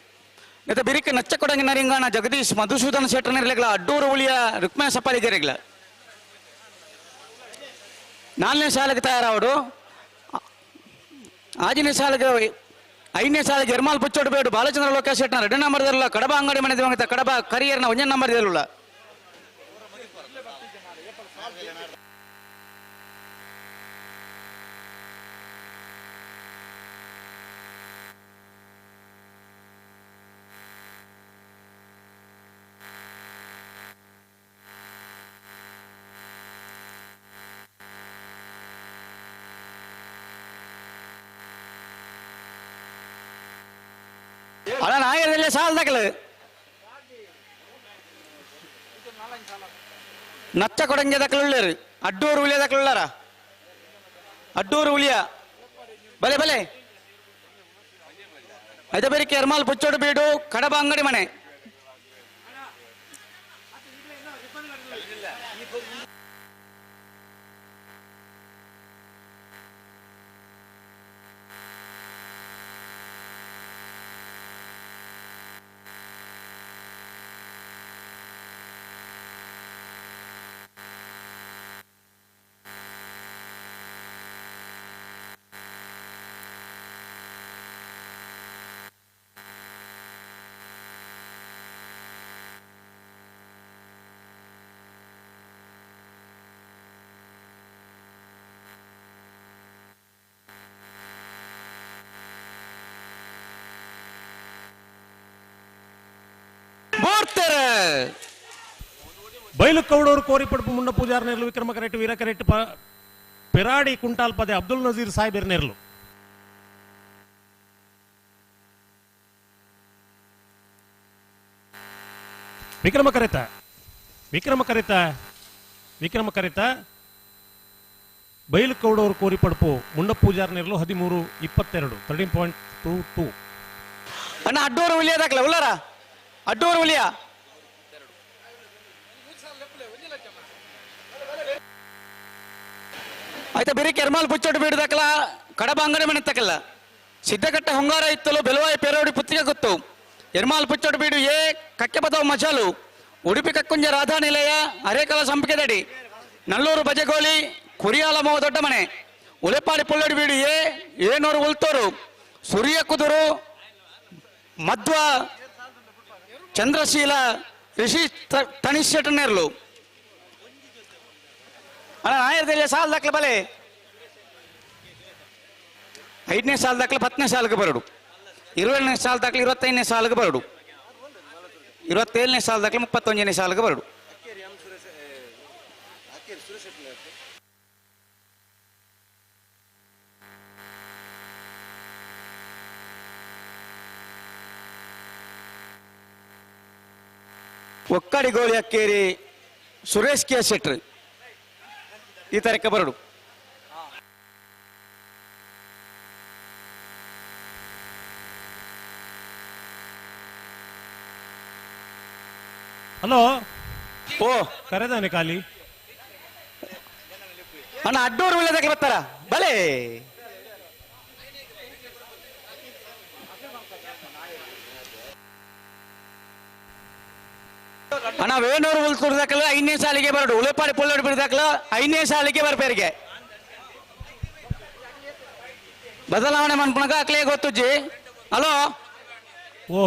ನೆತ ಬಿರಿಕೆ ನಚ್ಚಕೊಡಂಗಿ ನರಿಂಗಾಣ ಜಗದೀಶ್ ಮಧುಸೂದನ್ ಶೆಟ್ಟರ್ನಿರ್ಲಿಗ್ಲ ಅಡ್ಡೂರು ಉಳಿಯ ರುಕ್ಮ್ಯಾ ಸಪಾಲಿಗೆರೆಗ್ಲ ನಾಲ್ಕನೇ ಸಾಲಿಗೆ ತಯಾರಾವಡು ಆಜನೇ ಸಾಲಿಗೆ ಐದನೇ ಸಾಲಿಗೆ ಎರ್ಮಾಲ್ ಪುಚ್ಚೋಡು ಬೇಡು ಬಾಲಚಂದ್ರ ಲೋಕೇಶ್ ಶೆಟ್ಟನ ಎರಡು ನಂಬರ್ದಲ್ಲ ಕಡಬ ಅಂಗಡಿ ಮನೆ ದಿವಂಗತ ಕಡಬ ಕರಿಯರ್ನ ಒಂದೇ ನಂಬರ್ದಲ್ಲ. ಅಲ್ಲ ನಾಯರದಲ್ಲೇ ಸಾಲ ದಾಖಲೆ ನಚ್ಚ ಕೊಡಂಗೆ ದಾಖಲೆ ಅಡ್ಡೂರು ಉಳಿಯ ದಾಖಲೆ ಅಡ್ಡೂರು ಉಳಿಯ ಬಲೆ ಬಲೆ ಐದ ಬೇರಿಕೆ ಎರ್ಮಾಲ್ ಪುಚ್ಚೋಡು ಬೀಡು ಕಡಬ ಅಂಗಡಿ ಮನೆ ಬೈಲುಕೌಡವರು ಕೋರಿಪಡುಪು ಮುಂಡ ಪೂಜಾರ್ ನೇರ್ಲು ವಿಕ್ರಮ ಕರೆಟ್ ವೀರ ಕರೆಟ್ ಪೆರಾಡಿ ಕುಂಟಾಲ್ ಪದೆ ಅಬ್ದುಲ್ ನಜೀರ್ ಸಾಹೇಬ್ ನೇರ್ಲು. ವಿಕ್ರಮ ಕರೆತ ವಿಕ್ರಮ ಕರೆತ ವಿಕ್ರಮ ಕರೆತ ಬೈಲುಕೌಡವರು ಕೋರಿಪಡುಪು ಮುಂಡ ಪೂಜಾರ್ ನೇರ್ಲು 13:22 13.22. ಅಣ್ಣ ಅಡ್ಡೂರು ಉಳಿಯ ದಾಖಲೆ ಉಳ್ಳಾರ ಅಡ್ಡೂರು ಉಳಿಯ ಆಯ್ತಾ ಬೇರೆ ಕೆರ್ಮಾಲ್ ಪುಚ್ಚೋಡು ಬೀಡು ದಾಖಲ ಕಡಬ ಅಂಗಡಿ ಮನೆ ತಕಲ್ಲ ಸಿದ್ದಕಟ್ಟೆ ಹೊಂಗಾರ ಇತ್ತಲು ಬೆಲವಾಯಿ ಪೇರೋಡಿ ಪುತ್ತಿಗೆ ಗೊತ್ತು ಎರ್ಮಾಲ್ ಪುಚ್ಚೋಡು ಬೀಡು ಎ ಕಕ್ಕೆಪದವು ಮಜಾಲು ಉಡುಪಿ ಕಕ್ಕುಂಜ ರಾಧಾ ನಿಲಯ ಅರೇಕಲ ಸಂಪಿಗೆದಡಿ ನಲ್ಲೂರು ಬಜಗೋಲಿ ಕುರಿಯಾಲ ಮೋ ದೊಡ್ಡ ಮನೆ ಉಲೆಪಾಡಿ ಪುಳ್ಳೋಡಿ ಬೀಡು ಎ ಏನೂರು ಉಲ್ತೋರು ಸುರಿಯ ಕುದುರು ಮಧ್ವ ಚಂದ್ರಶೀಲ ಋಷಿ ತಣಿಶೆಟ್ಟನೇರ್ಲು ಅಣ್ಣ ನಾಯರದಲ್ಲಿ ಸಾಲ ದಾಖಲೆ ಬಲೆ ಐದನೇ ಸಾಲ ದಾಖಲೆ 10ನೇ ಸಾಲಿಗೆ ಬರಡು 20ನೇ ಸಾಲ ದಾಖಲೆ 25ನೇ ಸಾಲಿಗೆ ಬರಡು 27ನೇ ಸಾಲ ದಾಖಲೆ 31ನೇ ಸಾಲಿಗೆ ಬರಡು. ಒಕ್ಕಡಿ ಗೋಳಿ ಅಕ್ಕೇರಿ ಸುರೇಶ್ ಕೆ ಶೆಟ್ರ್ ಈ ತರಕ್ಕೆ ಬರಡು. ಹಲೋ ಓ ಕರೆದಾನೆ ಖಾಲಿ ಅಣ್ಣ ಅಡ್ಡೂರು ಉಳಿದಕ್ಕೆ ಬರ್ತಾರ ಬಲೆ ಅಣ್ಣ ವೇಣೂರು ಉಲ್ತೂರ್ದಾಕಲ್ಲ ಐದನೇ ಸಾಲಿಗೆ ಬರಡು ಉಳೆಪಾಡಿ ಪುಳ್ಳೋಡಿ ಬಿಡ್ದಾಕಲ ಐದನೇ ಸಾಲಿಗೆ ಬರ್ಪೇರಿಗೆ ಬದಲಾವಣೆ ಮನ್ಪುಣಕ ಅಕ್ಲೇ ಗೊತ್ತುಜ್ಜಿ. ಹಲೋ ಓ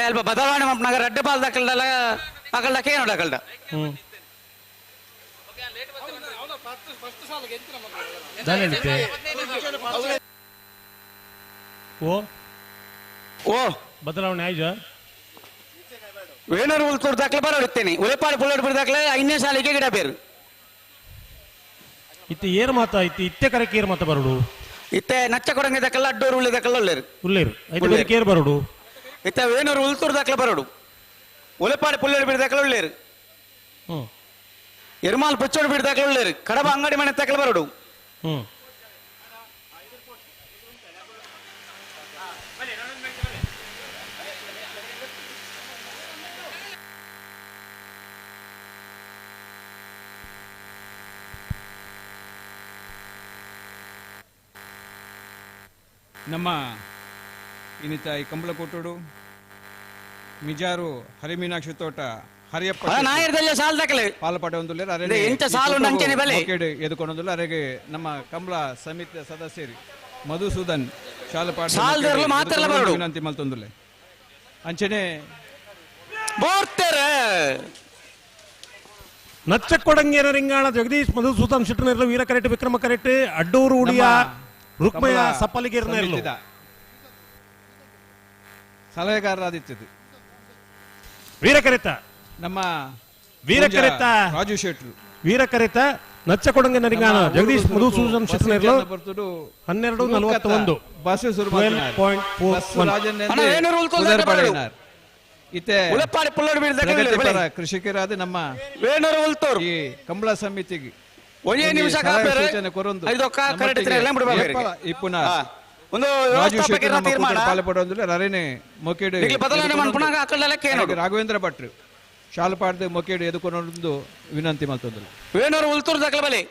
ಅಲ್ಪ ಬದಲಾವಣೆ ಮಲ್ಪನಾಗ ರಡ್ಡ್ ಬಾಲ್ ದಾಕಲ್ಡಲ ಅಕಲ್ಡ ಕೇನೋಡು ಅಕಲ್ಡ. ಓ ಓ ಬದಲಾವಣೆ ಆಯ್ಜ ವೇಣೂರು ಉಲ್ತೂರು ದಾಖಲೆ ಬರೋಡುತ್ತೇನೆ ಉಲೆಪಾಡಿ ಪುಲ್ಲೋಡು ಬಿಡ ದಾಖಲೆ ಐದನೇ ಸಾಲಿಗೆ ಗಿಡ ಬೇರು. ಇತ್ತೆ ಏರು ಮಾತ ಇತ್ತೆ ಇತ್ತೆ ಕರೆಕ್ ಏರು ಮಾತ ಬರೋಡು ಇತ್ತೆ ನಚ್ಚ ಕೊಡಂಗೆ ದಾಖಲೆ ಅಡ್ಡೂರು ಉಳ್ಳಿ ದಾಖಲೆ ಉಳ್ಳೇರು ಉಳ್ಳೇರು ಐತೆ ಬೇರೆ ಏರು ಬರೋಡು ಇತ್ತೆ ವೇಣೂರು ಉಲ್ತೂರು ದಾಖಲೆ ಬರೋಡು ಉಲೆಪಾಡಿ ಪುಲ್ಲೋಡು ಬಿಡ ದಾಖಲೆ ಉಳ್ಳೇರು ಎರ್ಮಾಲ್ ಪುಚ್ಚೋಡು ಬಿಡ ದಾಖಲೆ ಉಳ್ಳೇರು ಕಡಬ ಅಂಗಡಿ ಮನೆ ದಾಖಲೆ ಬರೋಡು. ನಮ್ಮ ಇನ್ನಿತ ಈ ಕಂಬಳಕೋಟೋಡು ಮಿಜಾರು ಹರಿಮೀನಾಕ್ಷಿ ತೋಟ ಹರಿಯಪ್ಪ ನಾಯರ್ದಲ್ಲೇ ಸಾಲ್ ದಾಖಲೆ ಪಾಲಪಾಟ ಒಂದುಲ್ಲೇರು ಅರೆ ಎಂಚ ಸಾಲು ಅಂಚನೆ ಬಲೆ ಎದುಕೊಂಡೊಂದುಲ್ಲ ಅರೆಗೆ ನಮ್ಮ ಕಂಬಳ ಸಮಿತಿಯ ಸದಸ್ಯರು ಮಧುಸೂದನ್ ಶಾಲಪಾಟ ಸಾಲ್ದರ್ಲು ಮಾತ್ರಲ್ಲ ಬರೋಡು. ವಿನಂತಿ ಮಲ್ತೊಂದುಲ್ಲೆ ಅಂಚನೆ ಬೋರ್ತೆರೆ ನಚ್ಚಕೊಡಂಗೇನ ರಿಂಗಾಣ ಜಗದೀಶ್ ಮಧುಸೂದನ್ ಶೆಟ್ಟನೆರ್ಲು ವೀರ ಕರೆಟ್ ವಿಕ್ರಮ ಕರೆಟ್ ಅಡ್ಡೂರು ಉಡಿಯ ರುಕ್ಮಯ ಸಪ್ಪಲಿಗೇರ್ನೆರ್ಲು ಸಲಹೆಗಾರರಾದಿತ್ತದು ವೀರ ಕರೆತ ನಮ್ಮ ವೀರ ಕರೆತ ರಾಜು ಶೆಟ್ರು ವೀರ ಕರೆತ ನಚ್ಚಕೊಡಂಗೇನ ರಿಂಗಾಣ ಜಗದೀಶ್ ಮಧುಸೂದನ್ ಶೆಟ್ಟನೆರ್ಲು 12:41 ಬಸ್ಸು ಶುರು ಇತ್ತೆ ಕೃಷಿಕರಾದ ನಮ್ಮ ಈ ಕಂಬಳ ಸಮಿತಿಗೆ ಒಂದೇ ನಿಮಿಷ ಸೂಚನೆ ಕೊರೊಂದು ಇಪ್ಪುನ ಒಂದು ರಾಜು ವ್ಯವಸ್ಥಾಪಕರ ತೀರ್ಮಾನ. ಪಾಲ್ಪಡೊಂದುಲ್ಲ ಅರೇನೆ ಮೊಕೇಡು ನಿಕ್ಲು ಬದಲಾವಣೆ ಮನ್ಪುನಾಗ ಅಕಲ್ಡಲ ಕೇನೋಡು. ರಾಘವೇಂದ್ರ ಭಟ್ರು ಶಾಲಪಾಡ್ದು ಮೊಕೇಡು ಎದುಕೊನೊಂದು ವಿನಂತಿ ಮಲ್ತೊಂದುಲ್ಲ ವೇಣೂರು ಉಲ್ತೂರು ದಾಖಲೆ ಬಲೆ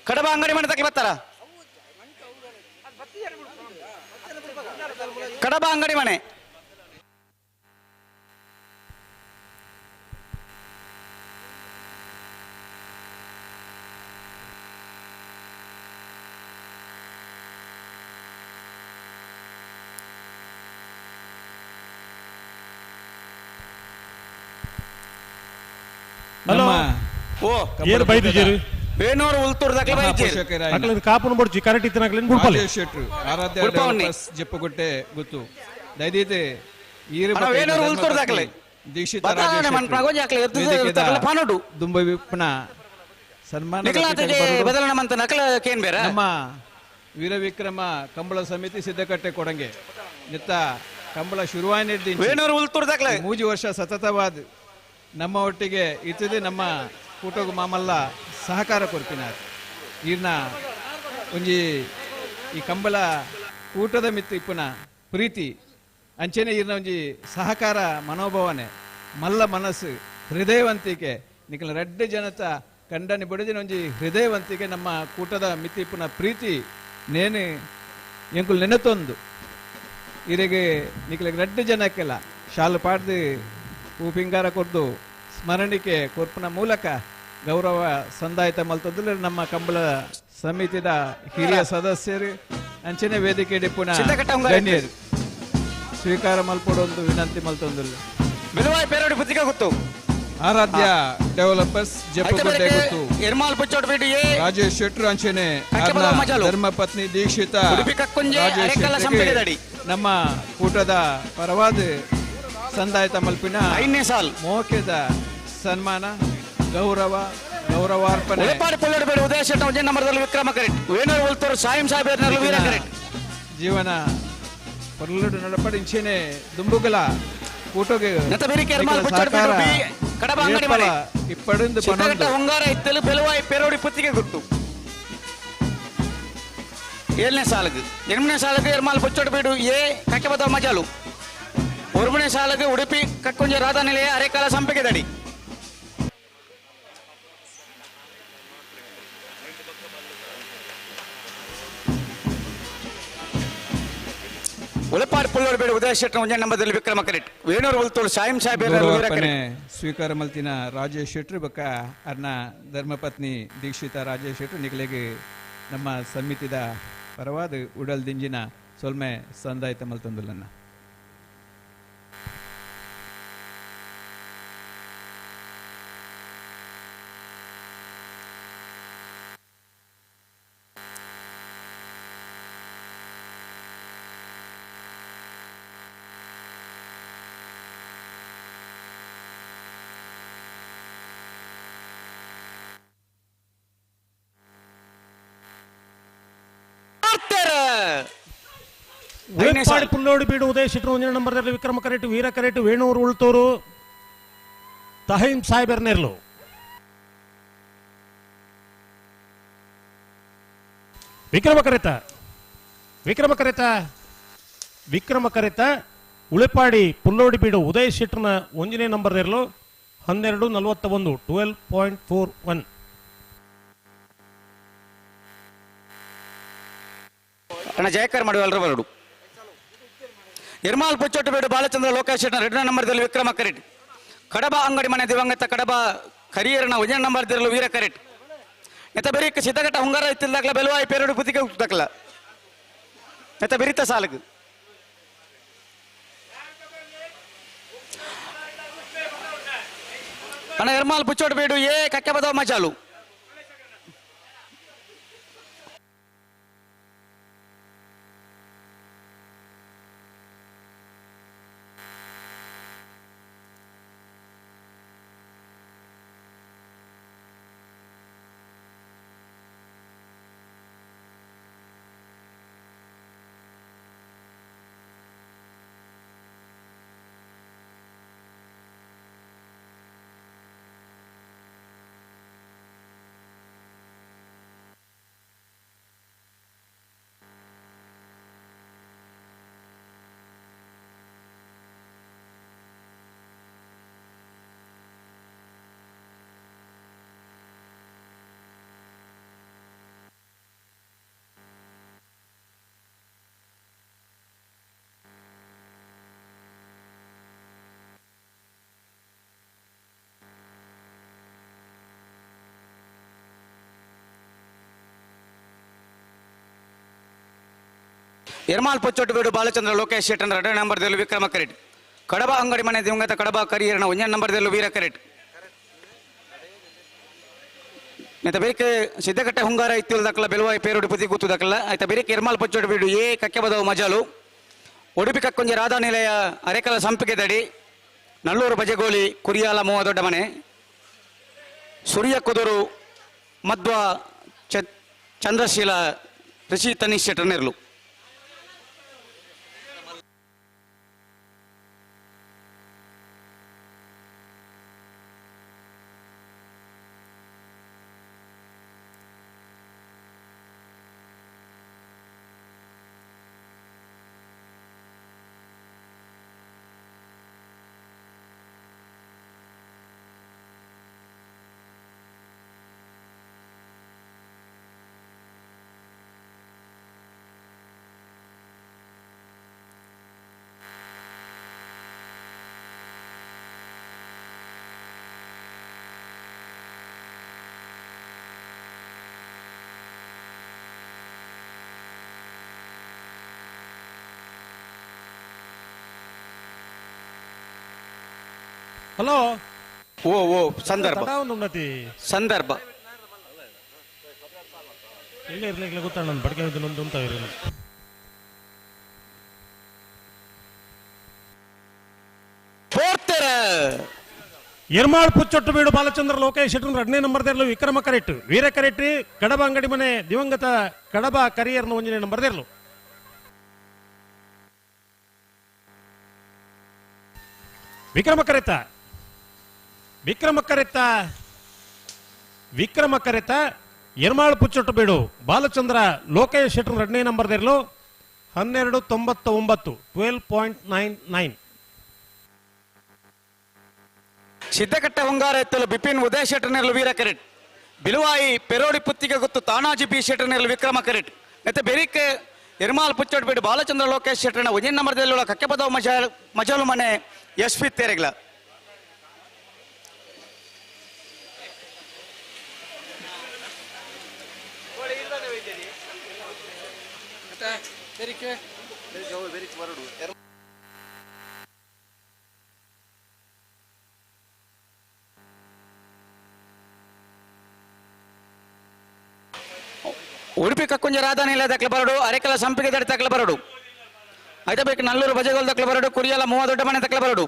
ಕಡಬ ಅಂಗಡಿ ಮನೆ ದಾಖಲೆ ಬರ್ತಾರ ಕಡಬ ಅಂಗಡಿ ಮನೆ ಹಲೋ ಓ ಏರು ಬೈದಿದ್ದೀರಿ ವೇಣೂರು ಉಲ್ತೂರು ದಾಖಲೆ ಬೈದಿದ್ದೀರಿ ಅಕಲದ ಕಾಪುನ ಬೊಡ್ಚಿ ಕರೆಕ್ಟ್ ಇತ್ತಿನ ಅಕಲಿನ ಬುಡ್ಪಲೆ ರಾಜೇಶ್ ಶೆಟ್ರು ಆರಾಧ್ಯ ಬುಡ್ಪವನ್ನಿ. ಡೆವಲಪರ್ಸ್ ಜಪ್ಪಗುಟ್ಟೆ ಗುತ್ತು ದಯದೀತೆ ಈರು ಅಣ್ಣ, ವೇಣೂರು ಉಲ್ತೂರು ದಾಖಲೆ. ದೀಕ್ಷಿತ ಬದಲಾವಣೆ ರಾಜೇಶ್ ಮನ್ಪುನಾಗ ಒಂಜಿ ಅಕಲೆ ಎದ್ದು ವೇದಿಕೆದ ದಾಖಲೆ ಪಾನೋಡು. ದುಂಬ ವಿಪ್ನ ಸನ್ಮಾನ ನಿಕಲಾತೆಗೆ ಬದಲಾವಣೆ ಮಂತ ನಕಲ ಕೇನ್ ಬೇರೆ ನಮ್ಮ ವೀರವಿಕ್ರಮ ಕಂಬಳ ಸಮಿತಿ ಸಿದ್ದಕಟ್ಟೆ ಕೊಡಂಗೆ ನಿತ್ತ ಕಂಬಳ ಶುರುವಾಯಿನ ವೇಣೂರು ಉಲ್ತೂರು ದಾಖಲೆ. ಮೂಜಿ ವರ್ಷ ಸತತವಾದ ನಮ್ಮ ಒಟ್ಟಿಗೆ ಇತ್ತದೆ ನಮ್ಮ ಕೂಟಗು ಮಾಮಲ್ಲ ಸಹಕಾರ ಕೊರ್ಪಿನಾರ್ ಈರ್ನ ಒಂಜಿ ಈ ಕಂಬಳ ಕೂಟದ ಮಿತ್ತು ಇಪ್ಪುನ ಪ್ರೀತಿ ಅಂಚನೆ ಈರ್ನ ಒಂಜಿ ಸಹಕಾರ ಮನೋಭಾವನೆ ಮಲ್ಲ ಮನಸ್ಸು ಹೃದಯವಂತಿಕೆ ನಿಕಲ ರಡ್ಡೆ ಜನತ ಕಂಡನಿ ಬಡಿದಿನ ಒಂಜಿ ಹೃದಯವಂತಿಕೆ ನಮ್ಮ ಕೂಟದ ಮಿತಿ ಇಪ್ಪುನ ಪ್ರೀತಿ ನೇನು ಎಂಕುಲು ನೆನತೊಂದು ಇರೆಗೆ ನಿಕಲಿಗೆ ರಡ್ಡೆ ಜನಕ್ಕೆಲ್ಲ ಶಾಲು ಪಾಡ್ದು ಹೂಪಿಂಗಾರ ಕೊರ್ದು ಸ್ಮರಣಿಕೆ ಕೊರ್ಪುನ ಮೂಲಕ ಗೌರವ ಸಂದಾಯಿತ ಮಲ್ತೊಂದು ನಮ್ಮ ಕಂಬಳ ಸಮಿತಿದ ಹಿರಿಯ ಸದಸ್ಯರು ಅಂಚನೆ ವೇದಿಕೆ ಡಿಪ್ಪುನ ಸಿದ್ದಕಟ್ಟ ಉಂಗಾರ ಗಣ್ಯರು ಸ್ವೀಕಾರ ಮಲ್ಪಡೊಂದು ವಿನಂತಿ ಮಲ್ತೊಂದುಲ್ಲ ಬಿಲುವಾಯಿ ಪೇರೋಡಿ ಪುತ್ತಿಗೆ ಗೊತ್ತು ಆರಾಧ್ಯ ಡೆವಲಪರ್ಸ್ ಜಪ್ಪಗುಡ್ಡೆ ಗುತ್ತು ಎರ್ಮಾಲ್ ಪುಚ್ಚೋಡು ಬಿಡಿ ಎ ರಾಜೇಶ್ ಶೆಟ್ರು ಅಂಚನೆ ಕಕ್ಕೆ ಬದಲು ಅರ್ನ ಮಜಾಲು. ಧರ್ಮಪತ್ನಿ ದೀಕ್ಷಿತಾ ಉಡುಪಿ ಕಕ್ಕುಂಜೆ, ರಾಜೇಶ್ ಅರೆಕಲ್ಲ ಶೆಟ್ರಿಗೆ ಸಂಪಿಗೆದಡಿ. ನಮ್ಮ ಕೂಟದ ಪರವಾದ ಸಂದಾಯತ ಮಲ್ಪಿನ ಐದನೇ ಸಾಲ್ ಮೋಕೆದ ಸನ್ಮಾನ ಗೌರವ ಗೌರವಾರ್ಪಣೆ ಉಲೆಪಾಡಿ ಪುಲ್ಲೋಡು ಬೇಡಿ ಉದಯ ಶೆಟ್ಟ ಒಂಜೇ ನಂಬರ್ದಲ್ಲಿ ವಿಕ್ರಮ ಕರೆಕ್ಟ್ ವೇಣೂರು ಉಲ್ತೂರು ಸಾಯಿಂ ಸಾಹೇಬ್ ವೀರ ಕರೆಕ್ಟ್ ಜೀವನ ಪರ್ಲುಡು ನಡಪಡಿ ಇಂಚೆನೆ ದುಂಬುಗಲ ಕೂಟಗೆ ನೆತ್ತ ಬೇರಿಕೆ ಎರ್ಮಾಲ್ ನಿಕಲ ಪುಚ್ಚೋಡು ಸಹಕಾರ ಬಿ ಕಡಬ ಅಂಗಡಿ ಮನೆ ಏಪಲ ಇಪ್ಪಡಿಂದು ಸಿದ್ದಘಟ್ಟ ಪನೊಂದು ಹೊಂಗಾರ ಇತ್ತಲು ಬೆಲುವಾಯಿ ಪೇರೋಡಿ ಪುತ್ತಿಗೆ ಗೊತ್ತು ಏಳನೇ ಸಾಲುಗೆ ಎನಿಮನೇ ಸಾಲುಗೆ ಎರ್ಮಾಲ್ ಪುಚ್ಚೋಡು ಬೀಡು ಎ ಕಕ್ಕೆಬದ ಮಜಾಲು ಒರುಮನೇ ಸಾಲುಗೆ ಉಡುಪಿ ಕಕ್ಕೊಂಜೆ ರಾಧಾ ನಿಲಯ ಅರೆಕಾಲ ಸಂಪಿಗೆದಡಿ ಉಲಪಾಡ್ ಪುಲ್ಲೋಡು ಬೇಡ ಉದಯ ಶೆಟ್ಟ ಒಂಜೇ ನಂಬರ್ದಲ್ಲಿ ವಿಕ್ರಮ ಕರೆಕ್ಟ್ ವೇಣೂರು ಉಲ್ತೂರು ಸಾಯಿಂ ಸಾಹೇಬ್ ವೀರ ಗೌರವಾರ್ಪಣೆ ಕರೆಕ್ಟ್ ಸ್ವೀಕಾರ ಮಲ್ತಿನ ರಾಜೇಶ್ ಶೆಟ್ರು ಬೊಕ್ಕ ಅರ್ನ ಧರ್ಮಪತ್ನಿ ದೀಕ್ಷಿತಾ ರಾಜೇಶ್ ಶೆಟ್ರು ನಿಕಲೆಗೆ ನಮ್ಮ ಸಮಿತಿದ ಪರವಾದ ಉಡಲ್ ದಿಂಜಿನ ಸೊಲ್ಮೆ ಸಂದಾಯಿತ ಮಲ್ತೊಂದುಲ್ಲನ್ನ. ಉಳೆಪಾಡಿ ಪುಲ್ಲೋಡಿ ಬೀಡು ಉದಯ ಶೆಟ್ಟರು ಒಂದನೇ ನಂಬರ್ ವಿಕ್ರಮ ಕರೆಟ್ ವೀರ ಕರೆಟ್ ವೇಣೂರು ಉಳ್ತೂರು ತಹೀಂ ಸಾಹೇಬರ್ ನೆರ್ಲು. ವಿಕ್ರಮ ಕರೆತ ವಿಕ್ರಮ ಕರೆತ ವಿಕ್ರಮ ಕರೆತ ಉಳೆಪಾಡಿ ಪುಲ್ಲೋಡಿ ಬೀಡು ಉದಯ ಶೆಟ್ಟರ್ನ ಒಂದನೇ ನಂಬರ್ ಇರಲು 12:41 12.41. ಅಣ್ಣ ಜಯಕರ್ ಮಾಡುವಲ್ರ ಬರಡು. ಎರ್ಮಾಲ್ ಪುಚ್ಚೊಟ್ಟು ಬೀಡು ಬಾಲಚಂದ್ರ ಲೋಕೇಶ್ ಶೆಟ್ಟರ್ ಎರಡನೇ ನಂಬರ್ದಲ್ಲಿ ವಿಕ್ರಮ ಕರೆಟ್. ಕಡಬ ಅಂಗಡಿ ಮನೆ ದಿವಂಗತ ಕಡಬ ಕರಿಯರ್ನ ಒಂದನೇ ನಂಬರ್ದಿರಲು ವೀರ ಕರೆಟ್. ನೆತ ಬೆರಿಕ್ ಸಿದ್ದಘಟ್ಟ ಹುಂಗಾರ ಇತ್ತಿಲ್ದಾಗ್ಲ ಬೆಲುವಾಯಿ ಪೇರಡು ಬುದ್ಧಿಗೆ ಹುಟ್ಟದಕ್ಲ ನೆತ ಬೆರಿತ ಸಾಲಗು. ಅಣ್ಣ ಎರ್ಮಾಲ್ ಪುಚ್ಚೊಟ್ಟು ಬೀಡು ಎ ಕಕ್ಕೆ ಬದವ ಮಜಾಲು. ಎರ್ಮಾಲ್ ಪೊಚ್ಚೊಟ್ಟು ಬೀಡು ಬಾಲಚಂದ್ರ ಲೋಕೇಶ್ ಶೆಟ್ಟರ್ ಎರಡನೇ ನಂಬರ್ದಲ್ಲಿ ವಿಕ್ರಮ ಕರೆಟ್. ಕಡಬ ಅಂಗಡಿ ಮನೆ ದಿವಂಗತ ಕಡಬ ಕರಿಯರ್ನ ಒಂದನೇ ನಂಬರ್ದಲ್ಲಿ ವೀರ ಕರೆಟ್. ನೆತ ಬೇಕೆ ಸಿದ್ದಕಟ್ಟೆ ಹುಂಗಾರ ಇತ್ತಿಲ್ದಕ್ಕಲ ಬೆಲುವಾಯಿ ಪೇರುಡಿ ಪುತಿ ಕೂತುದಕ್ಕಲ್ಲ ಆಯ್ತಾ ಬೇರೆ ಎರ್ಮಾಲ್ ಪೊಚ್ಚೊಟ್ಟು ಬೀಡು ಎ ಕಕ್ಕೆ ಬದವು ಮಜಾಲು. ಉಡುಪಿ ಕಕ್ಕೊಂಜಿ ರಾಧಾ ನಿಲಯ ಅರೆಕಲ ಸಂಪಿಗೆ ದಡಿ ನಲ್ಲೂರು ಬಜೆಗೋಲಿ ಕುರಿಯಾಲ ಮೂವ ದೊಡ್ಡ ಮನೆ ಸೂರ್ಯ ಕುದುರು ಮಧ್ವ ಚಂದ್ರಶೀಲ ಋಷಿ ತನೀಶ್ ಶೆಟ್ಟರ್ ನೆರ್ಲು. ಹಲೋ ಓ ಓ ಸಂದರ್ಭ ಸಂದರ್ಭ ಇಲ್ಲ ಇರ್ಲಿಕ್ಕೆ ಗೊತ್ತಾಣ ನನ್ನ ಬಡಕೆ ಒಂದು ಅಂತ ಇರಲಿ. ಎರ್ಮಾಳ್ ಪುಚ್ಚೊಟ್ಟು ಬೀಡು ಬಾಲಚಂದ್ರ ಲೋಕೇಶ್ ಶೆಟ್ಟರ್ ಎರಡನೇ ನಂಬರ್ದಿರಲು ವಿಕ್ರಮ ಕರೆಟ್ ವೀರ ಕರೆಟ್ ಕಡಬ ಅಂಗಡಿ ಮನೆ ದಿವಂಗತ ಕಡಬ ಕರಿಯರ್ನ ಒಂದನೇ ನಂಬರ್ದಿರಲು. ವಿಕ್ರಮ ಕರೆತ ವಿಕ್ರಮ ಕರೆತ ವಿಕ್ರಮ ಕರೆತ ಎರ್ಮಾಳ್ ಪುಚ್ಚೊಟ್ಟು ಬೀಡು ಬಾಲಚಂದ್ರ ಲೋಕೇಶ್ ಶೆಟ್ಟರ್ ಎರಡನೇ ನಂಬರ್ದಿರಲು 12.99 12.99. ಸಿದ್ದಕಟ್ಟೆ ಹೊಂಗಾರ ಎತ್ತಲು ಬಿಪಿನ್ ಉದಯ ಶೆಟ್ಟರ್ ನೆರಳು ವೀರ ಕರೆಟ್. ಬಿಲುವಾಯಿ ಪೆರೋಡಿ ಪುತ್ತಿಗೆ ಗೊತ್ತು ತಾನಾಜಿ ಬಿ ಶೆಟ್ಟರ್ ನೆರಳು ವಿಕ್ರಮ ಕರೆಟ್. ಮತ್ತೆ ಬೆರಿಕ್ ಎರ್ಮಾಲ್ ಪುಚ್ಚೊಟ್ಟು ಬೀಡು ಬಾಲಚಂದ್ರ ಲೋಕೇಶ್ ಶೆಟ್ಟರ್ನ ಒಂದೇ ನಂಬರ್ದಲ್ಲುಳ್ಳ ಕಕ್ಕೆಪದವ ಮಜಾಲು ಮನೆ ಎಸ್ ಪಿ ತೇರೆಗ್ಲ. ಉಡುಪಿ ಕಕ್ಕುಂಜ ರಾಧಾ ನಿಲಯ ದಕ್ಲ ಬರಡು ಅರೆಕಲ ಸಂಪಿಗೆ ದಡಿ ತಕ್ಲ ಬರಡು ಆಯ್ತಾ ಬೇಕು ನಲ್ಲೂರು ಬಜೆಗೋಲ್ ದಕ್ಲ ಬರಡು ಕುರಿಯಲ ಮೂವ ದೊಡ್ಡ ಮನೆ ತಕ್ಲ ಬರಡು.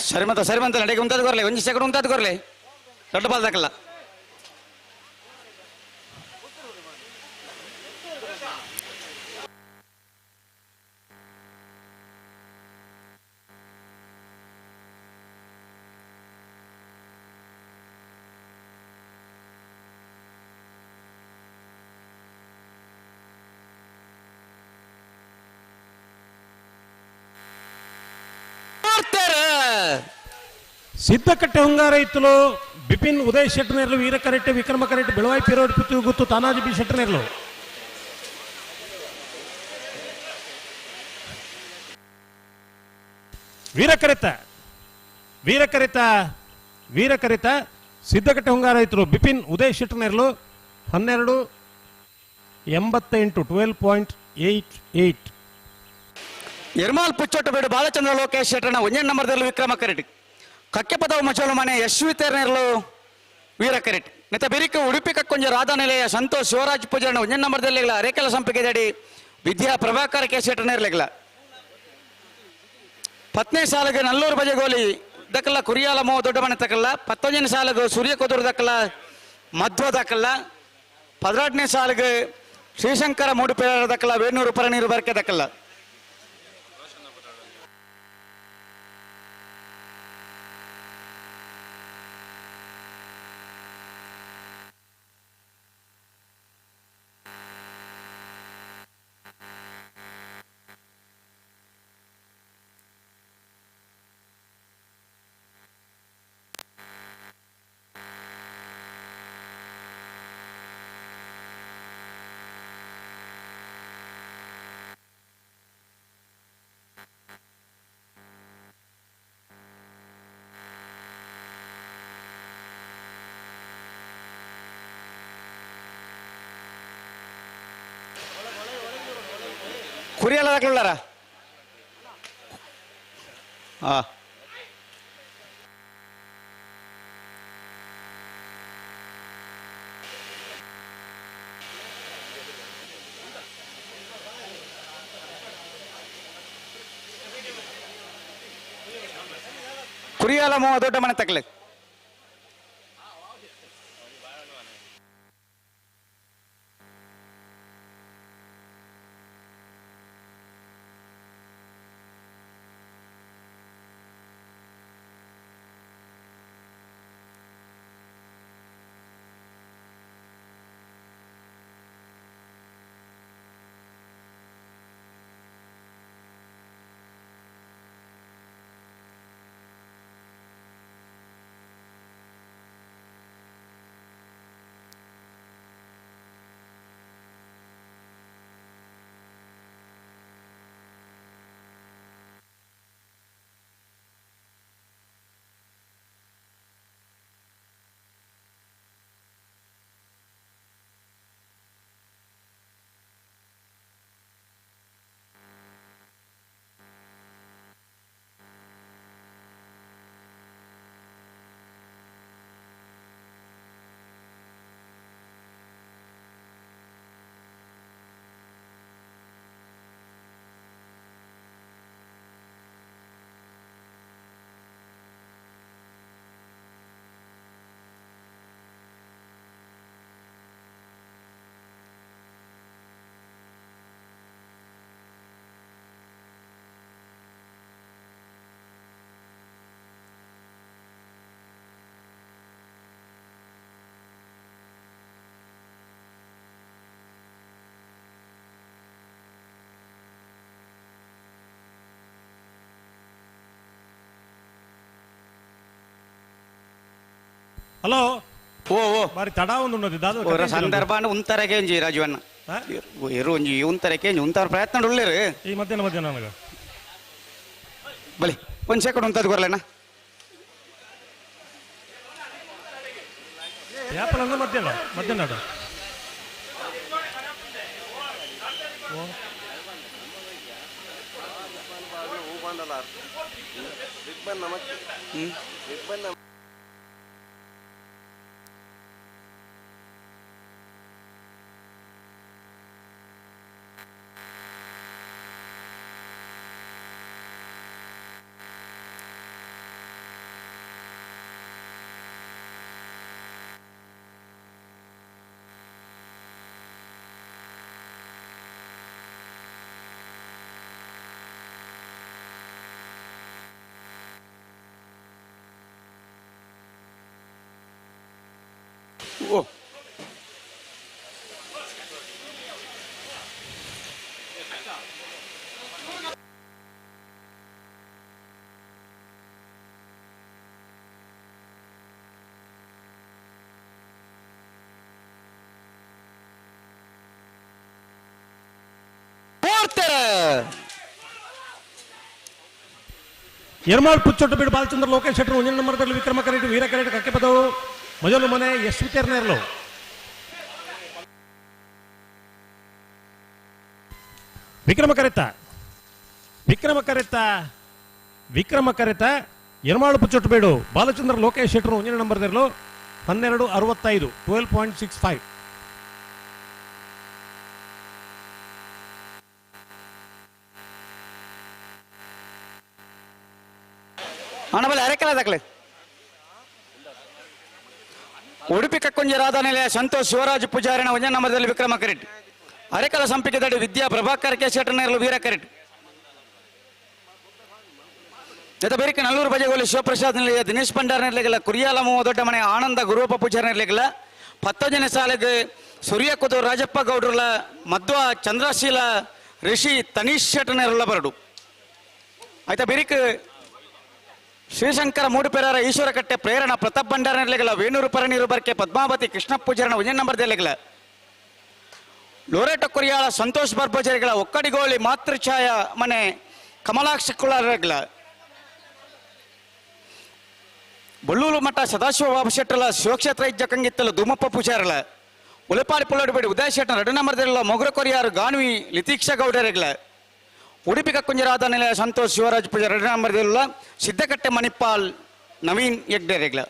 ಸರಿಮಂತ ಸರಿಮಂತ ನಡೆಗೆ ಉಂತಾದ ಕೊರಲೆ ಒಂಜಿ ಸೆಕೆಂಡ್ ಉಂತಾದ ಕೊರಲೆ ದೊಡ್ಡ ಬಾಲ್ ದಾಕಲ್ಲ ಸಿದ್ದಕಟ್ಟೆ ಹೊಂಗಾರ ಇತ್ತಲು ಬಿಪಿನ್ ಉದಯ್ ಶೆಟ್ಟರ್ನೇರ್ಲು ವೀರ ಕರೆಟ್ಟೆ ವಿಕ್ರಮ ಕರೆಟ್ಟೆ ಬೆಳವಾಯಿ ಪಿರೋಡ್ ಪುತ್ತು ಗುತ್ತು ತಾನಾಜಿ ಬಿ ಶೆಟ್ಟರ್ನೇರ್ಲು ವೀರ ಕರೆತ ವೀರ ಕರೆತ ವೀರ ಕರೆತ ಸಿದ್ದಕಟ್ಟೆ ಹೊಂಗಾರ ಇತ್ತಲು ಬಿಪಿನ್ ಉದಯ್ ಶೆಟ್ಟರ್ನೇರ್ಲು 12.88 12.88. ಎರ್ಮಾಲ್ ಪುಚ್ಚೊಟ್ಟು ಬೇಡು ಬಾಲಚಂದ್ರ ಲೋಕೇಶ್ ಶೆಟ್ಟರ್ನ ಒಂಜೇ ನಂಬರ್ದಲ್ಲಿ ವಿಕ್ರಮ ಕರೆಟ್ ಕಕ್ಕೆಪದವು ಮಚೋಲು ಮನೆ ಯಶ್ವಿ ತೇರ್ನೇರ್ಲು ವೀರ ಕರೆಟ್ ನೆತ್ತ ಬಿರಿಕ ಉಡುಪಿ ಕಕ್ಕೊಂಜ ರಾಧಾ ನಿಲಯ ಸಂತೋಷ್ ಶಿವರಾಜ್ ಪೂಜಾರಣ ಒಂಜೇ ನಂಬರ್ದಲ್ಲಿ ಅರೇಕೆಲ ಸಂಪಿಗೆ ದಡಿ ವಿದ್ಯಾ ಪ್ರಭಾಕರ ಕೆ ಶೆಟ್ಟರ್ನೇರ್ಲೆಗ್ಲ ಪತ್ನೇ ಸಾಲಗೆ ನಲ್ಲೂರು ಬಜೆಗೋಲಿ ದಕ್ಕಲ್ಲ ಕುರಿಯಾಲ ಮೋ ದೊಡ್ಡ ಮನೆ ತಕ್ಕಲ್ಲ ಪತ್ತೊಂದನೇ ಸಾಲಗು ಸೂರ್ಯ ಕುದುರು ದಕ್ಕಲ್ಲ ಮಧ್ವ ದಕ್ಕಲ್ಲ 16ನೇ ಸಾಲಿಗೆ ಶ್ರೀಶಂಕರ ಮೂಡುಪೇರ ದಕ್ಕಲ್ಲ ವೇಣೂರು ಪರನೀರು ಬರ್ಕೆ ದಕ್ಕಲ್ಲ. ಕುರಿಯಲ್ಲ ದಾಖಲಾರ ಹಾ ಕುರಿಯಾಲ ಮೋ ದೊಡ್ಡ ಮನೆ ತಕಲೆ ಹಲೋ ಓ ಓ ಬಾರಿ ತಡ ಒಂದು ಉನ್ನತಿ ದಾದ ಅವರ ಸಂದರ್ಭ ಉಂತರಕ್ಕೆ ಒಂಜಿ ರಾಜುವನ್ನ ಎರು ಒಂಜಿ ಉಂತರಕ್ಕೆ ಒಂಜಿ ಉಂತಾರ ಪ್ರಯತ್ನ ಉಳ್ಳೇರು ಈ ಮಧ್ಯಾಹ್ನ ಮಧ್ಯಾಹ್ನ ನನಗೆ ಬಲಿ ಒಂದು ಸೆಕೆಂಡ್ ಉಂತದ್ ಕೊರ್ಲೇನ ಯಾಪಲ್ ಅಂದ್ರೆ ಮಧ್ಯಾಹ್ನ ಮಧ್ಯಾಹ್ನ ಓ ಎರ್ಮಾಳ್ ಪುಚ್ಚೊಟ್ಟು ಬೀಡು ಬಾಲಚಂದ್ರ ಲೋಕೇಶ್ ಶೆಟ್ಟರು ಒಂದನೇ ನಂಬರ್ದಲ್ಲಿ ವಿಕ್ರಮ ಕರೇಟ್ ವೀರ ಕರೇಟ್ ಕಕ್ಕೆಪದವು ಮೊದಲು ಮನೆ ಎಸ್ ವಿತರಣೆಯಲ್ಲೋ ವಿಕ್ರಮ ಕರೆತ ವಿಕ್ರಮ ಕರೆತ ವಿಕ್ರಮ ಕರೆತ ಎರ್ಮಾಳು ಪುಚ್ಚೊಟ್ಟು ಬೀಡು ಬಾಲಚಂದ್ರ ಲೋಕೇಶ್ ಶೆಟ್ಟರು ಒಂದನೇ ನಂಬರ್ದಲ್ಲೂ 12.65 12.65. ಅಣ್ಣಬಲ್ಲಿ ಅರೆಕಲ ದಾಖಲೆ ಉಡುಪಿ ಕಕ್ಕೊಂಜಿ ರಾಧಾನಿಲಯ ಸಂತೋಷ್ ಶಿವರಾಜ್ ಪೂಜಾರಿನ ಒಂದನೇ ನಂಬರ್ದಲ್ಲಿ ವಿಕ್ರಮ ಕರೆಟ್ ಅರೆಕಲ ಸಂಪಿಗೆದಡಿ ವಿದ್ಯಾ ಪ್ರಭಾಕರ್ ಕೆ ಶೆಟ್ಟರ್ನೇರ್ಲು ವೀರ ಕರೆಟ್ ಜೊತೆ ಬೇರಿಕೆ ನಲ್ಲೂರು ಬಜೆಗೋಲಿ ಶಿವಪ್ರಸಾದ್ ನಿಲಯ ದಿನೇಶ್ ಭಂಡಾರ್ ನಿರ್ಲಿಗಿಲ್ಲ ಕುರಿಯಾಲ ಮೂವ ದೊಡ್ಡ ಮನೆ ಆನಂದ ಗುರುವಪ್ಪ ಪೂಜಾರಿ ನಿರ್ಲಿಗಿಲ್ಲ ಪತ್ತೊಂದನೇ ಸಾಲಿಗೆ ಸೂರ್ಯ ಕುದೂರು ರಾಜಪ್ಪ ಗೌಡ್ರಲ ಮಧ್ವ ಚಂದ್ರಶೀಲ ಋಷಿ ತನೀಶ್ ಶೆಟ್ಟರ್ನೇರ್ಲ ಬರಡು ಆಯ್ತಾ ಬೇರಿಕೆ ಶ್ರೀಶಂಕರ ಮೂಡುಪೆರರ ಈಶ್ವರಕಟ್ಟೆ ಪ್ರೇರಣ ಪ್ರತಾಪ್ ಭಂಡಾರ ನಿರ್ಲಿಗಿಲ್ಲ ವೇಣೂರು ಪರನೀರು ಬರ್ಕೆ ಪದ್ಮಾವತಿ ಕೃಷ್ಣ ಪೂಜಾರನ ಒಂದೇ ನಂಬರ್ ದೇಲಿಗಿಲ್ಲ ಲೋರೇಟ ಕೊರಿಯಾಳ ಸಂತೋಷ್ ಬರ್ಬೋಜರಿಗಳ ಒಕ್ಕಡಿಗೋಳಿ ಮಾತೃಛಾಯ ಮನೆ ಕಮಲಾಕ್ಷ ಕುಳಾರಗಳ ಬಳ್ಳೂರು ಮಠ ಸದಾಶಿವ ಬಾಬು ಶೆಟ್ಟಲ ಶಿವಕ್ಷೇತ್ರ ಇಜ್ಜ ಕಂಗಿತ್ತಲು ಧೂಮಪ್ಪ ಪೂಜಾರಲ ಉಲೆಪಾಡಿ ಪುಳ್ಳೋಡಿಬೇಡಿ ಉದಯ ಶೆಟ್ಟನ ಎರಡು ನಂಬರ್ದಿರಲ್ಲ ಮೊಗರ ಕೊರಿಯಾರು ಗಾನ್ವಿ ಲಿತೀಕ್ಷಾ ಗೌಡರಿಗಳ ಉಡುಪಿ ಕಕ್ಕುಂಜರಾದ ನಿಲಯ ಸಂತೋಷ್ ಶಿವರಾಜ್ ಪೂಜಾರ್ ಎರಡು ನಂಬರ್ದಿರಲ್ಲ ಸಿದ್ದಕಟ್ಟೆ ಮಣಿಪಾಲ್ ನವೀನ್ ಹೆಗ್ಡೆರಿಗಳ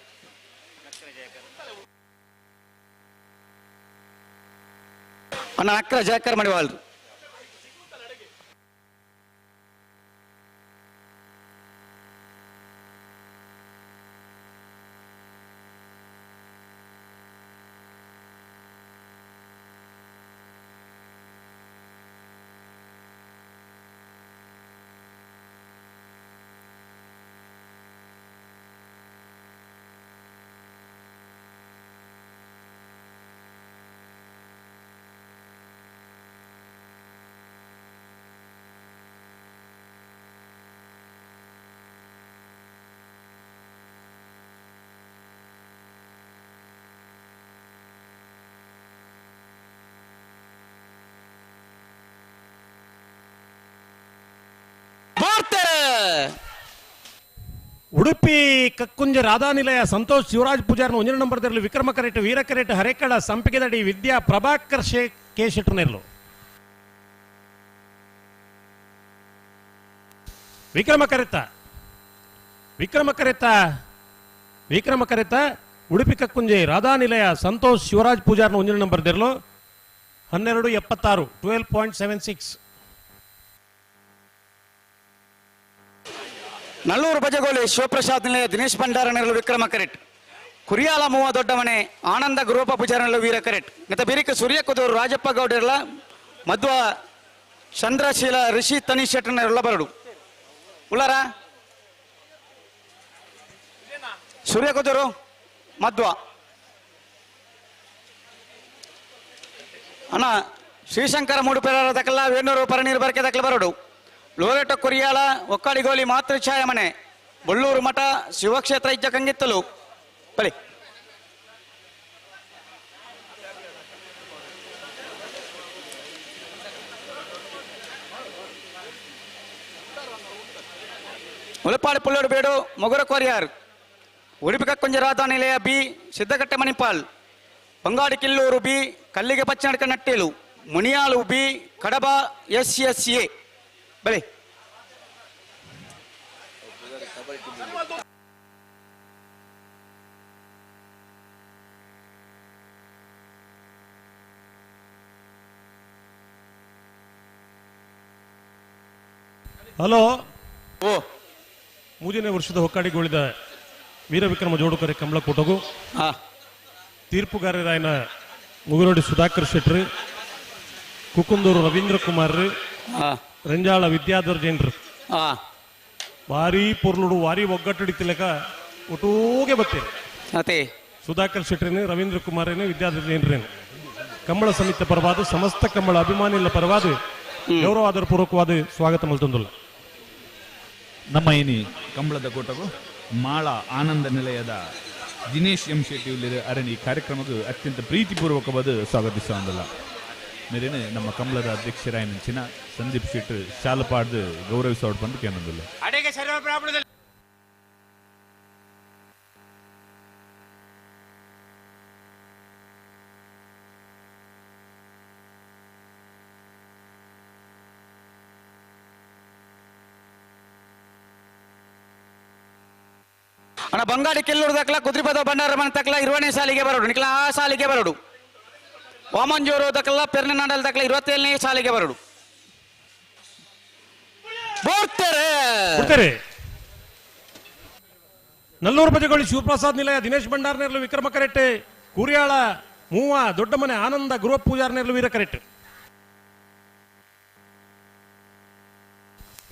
ಅಣ್ಣ ಅಕ್ರ ಜಯಕರ್ ಮಡಿವಾಳ್ರು ಉಡುಪಿ ಕಕ್ಕುಂಜ ರಾಧಾನಿಲಯ ಸಂತೋಷ್ ಶಿವರಾಜ್ ಪೂಜಾರ್ನ ಒಂದನೇ ನಂಬರ್ದಲ್ಲಿ ವಿಕ್ರಮ ಕರೇಟ್ ವೀರ ಕರೇಟ್ ಹರೇಕಳ ಸಂಪಿಗೆದಡಿ ವಿದ್ಯಾ ಪ್ರಭಾಕರ್ ಶೇ ಕೆ ಶೆಟ್ಟರ್ನೆರ್ಲು ವಿಕ್ರಮ ಕರೆತ ವಿಕ್ರಮ ಕರೆತ ವಿಕ್ರಮ ಕರೆತ ಉಡುಪಿ ಕಕ್ಕುಂಜೆ ರಾಧಾನಿಲಯ ಸಂತೋಷ್ ಶಿವರಾಜ್ ಪೂಜಾರ್ನ ಒಂದನೇ ನಂಬರ್ದಿರಲು 12.76 12.76. ನಲ್ಲೂರು ಬಜಗೋಲಿ ಶಿವಪ್ರಸಾದ್ ನಿಲಯ ದಿನೇಶ್ ಭಂಡಾರ ನೆರಳು ವಿಕ್ರಮ ಕರೆಟ್ ಕುರಿಯಾಲ ಮೂವ ದೊಡ್ಡಮನೆ ಆನಂದ ಗುರುವಪ್ಪ ಪೂಜಾರ ವೀರ ಕರೆಟ್ ಗತ ಬಿರಿಕ ಸೂರ್ಯ ಕುದೂರು ರಾಜಪ್ಪ ಗೌಡರಲ ಮಧ್ವ ಚಂದ್ರಶೀಲ ಋಷಿ ತನೀಶ್ ಶೆಟ್ಟರ್ನೆರಳ ಬರಡು ಉಳ್ಳಾರ ಸೂರ್ಯ ಕುದೂರು ಮಧ್ವ ಅಣ್ಣ ಶ್ರೀಶಂಕರ ಮೂಡುಪೆರರ ದಕಲ ವೇಣೂರು ಪರನೀರು ಬರಕೆ ದಕಲ ಬರಡು ಲೋರೇಟ ಕೊರಿಯಾಳ ಒಕ್ಕಾಡಿಗೋಲಿ ಮಾತೃಛಾಯ ಮನೆ ಬಳ್ಳೂರು ಮಠ ಶಿವಕ್ಷೇತ್ರ ಇಜ್ಜ ಕಂಗಿತ್ತಲು ಬಲಿ ಉಲಪಾಡಿ ಪುಳ್ಳೋಡು ಬೇಡು ಮೊಗರ ಕೊರಿಯಾರ್ ಉಡುಪಿ ಕಕ್ಕೊಂಜ ರಾಧಾ ನಿಲಯ B Siddakatte Manipal Bangadi Killur B Kallige Pachanadka Nattelu Muniyalu B Kadaba S S A ಬಲಿ ಹಲೋ ಓ ಮೂರನೇ ವರ್ಷದ ಹೊಕ್ಕಾಡಿಗೊಳಿದ ವೀರವಿಕ್ರಮ ಜೋಡುಕರೆ ಕಮಲಕೂಟಗು ತೀರ್ಪುಗಾರರಾಯನ ಮುಗುರೋಡಿ ಸುಧಾಕರ್ ಶೆಟ್ರು ಕುಕುಂದೂರು ರವೀಂದ್ರ ಕುಮಾರ್ ರಂಜಾಳ ವಿದ್ಯಾಧರ್ ಜೈನ್ರು ಭಾರಿ ಪೊರ್ಲುಡು ವಾರಿ ಒಗ್ಗಟ್ಟಿಡಿತಿಲಕ ಒಟ್ಟೂಗೆ ಬತ್ತೀರಿ ಅತೆ ಸುಧಾಕರ್ ಶೆಟ್ಟರೇನು, ರವೀಂದ್ರ ಕುಮಾರೇನು, ವಿದ್ಯಾಧರ ಜೈನರೇನು ಕಂಬಳ ಸಮಿತಿ ಪರವಾದ ಸಮಸ್ತ ಕಂಬಳ ಅಭಿಮಾನಿಗಳ ಪರವಾದ ಗೌರವಾದರ ಪೂರ್ವಕವಾದ ಸ್ವಾಗತ ಮಲ್ತೊಂದುಲ್ಲ. ನಮ್ಮ ಇನಿ ಕಂಬಳದ ಕೂಟವು ಮಾಳ ಆನಂದ ನಿಲಯದ ದಿನೇಶ್ ಎಂ ಶೆಟ್ಟಿ ಅರಣಿ ಕಾರ್ಯಕ್ರಮಕ್ಕೆ ಅತ್ಯಂತ ಪ್ರೀತಿಪೂರ್ವಕವಾದ ಸ್ವಾಗತಿಸುವಂದಲ್ಲ. ಮೇರೇನೆ ನಮ್ಮ ಕಂಬಳದ ಅಧ್ಯಕ್ಷರಾಯನಂಚಿನ ಸಂದೀಪ್ ಶೆಟ್ಟಿ ಶಾಲಪಾಡ್ದು ಗೌರವಿಸೋಡ್ ಬಂದು ಕೇನೊಂದಿಲ್ಲ. ಅಣ್ಣ ಬಂಗಾಡಿ ಕೆಲ್ಲೂರು ದಕ್ಲ ಕುದ್ರಿಪದ ಭಂಡಾರ ಮನೆ ತಕ್ಲ ಇರುವನೇ ಸಾಲಿಗೆ ಬರೋಡು ನಿಕ್ಲ ಆ ಸಾಲಿಗೆ ಬರೋಡು. ವಾಮಂಜೂರು ದಕ್ಲ ಪೆರ್ನನಾಡಲ್ ದಕ್ಲ 27ನೇ ಸಾಲಿಗೆ ಬರೋಡು. ಬರ್ತಾರೆ. ನಲ್ಲೂರು ಬಜಗೋಳಿ ಶಿವಪ್ರಸಾದ್ ನಿಲಯ ದಿನೇಶ್ ಭಂಡಾರ್ ನೇರ್ಲು ವಿಕ್ರಮ ಕರೆಟ್ಟೆ, ಕೂರಿಯಾಳ ಮೂವ ದೊಡ್ಡಮನೆ ಆನಂದ ಗುರುವ ಪೂಜಾರ್ ನೇರ್ಲು ವೀರ ಕರೆಟ್ಟೆ.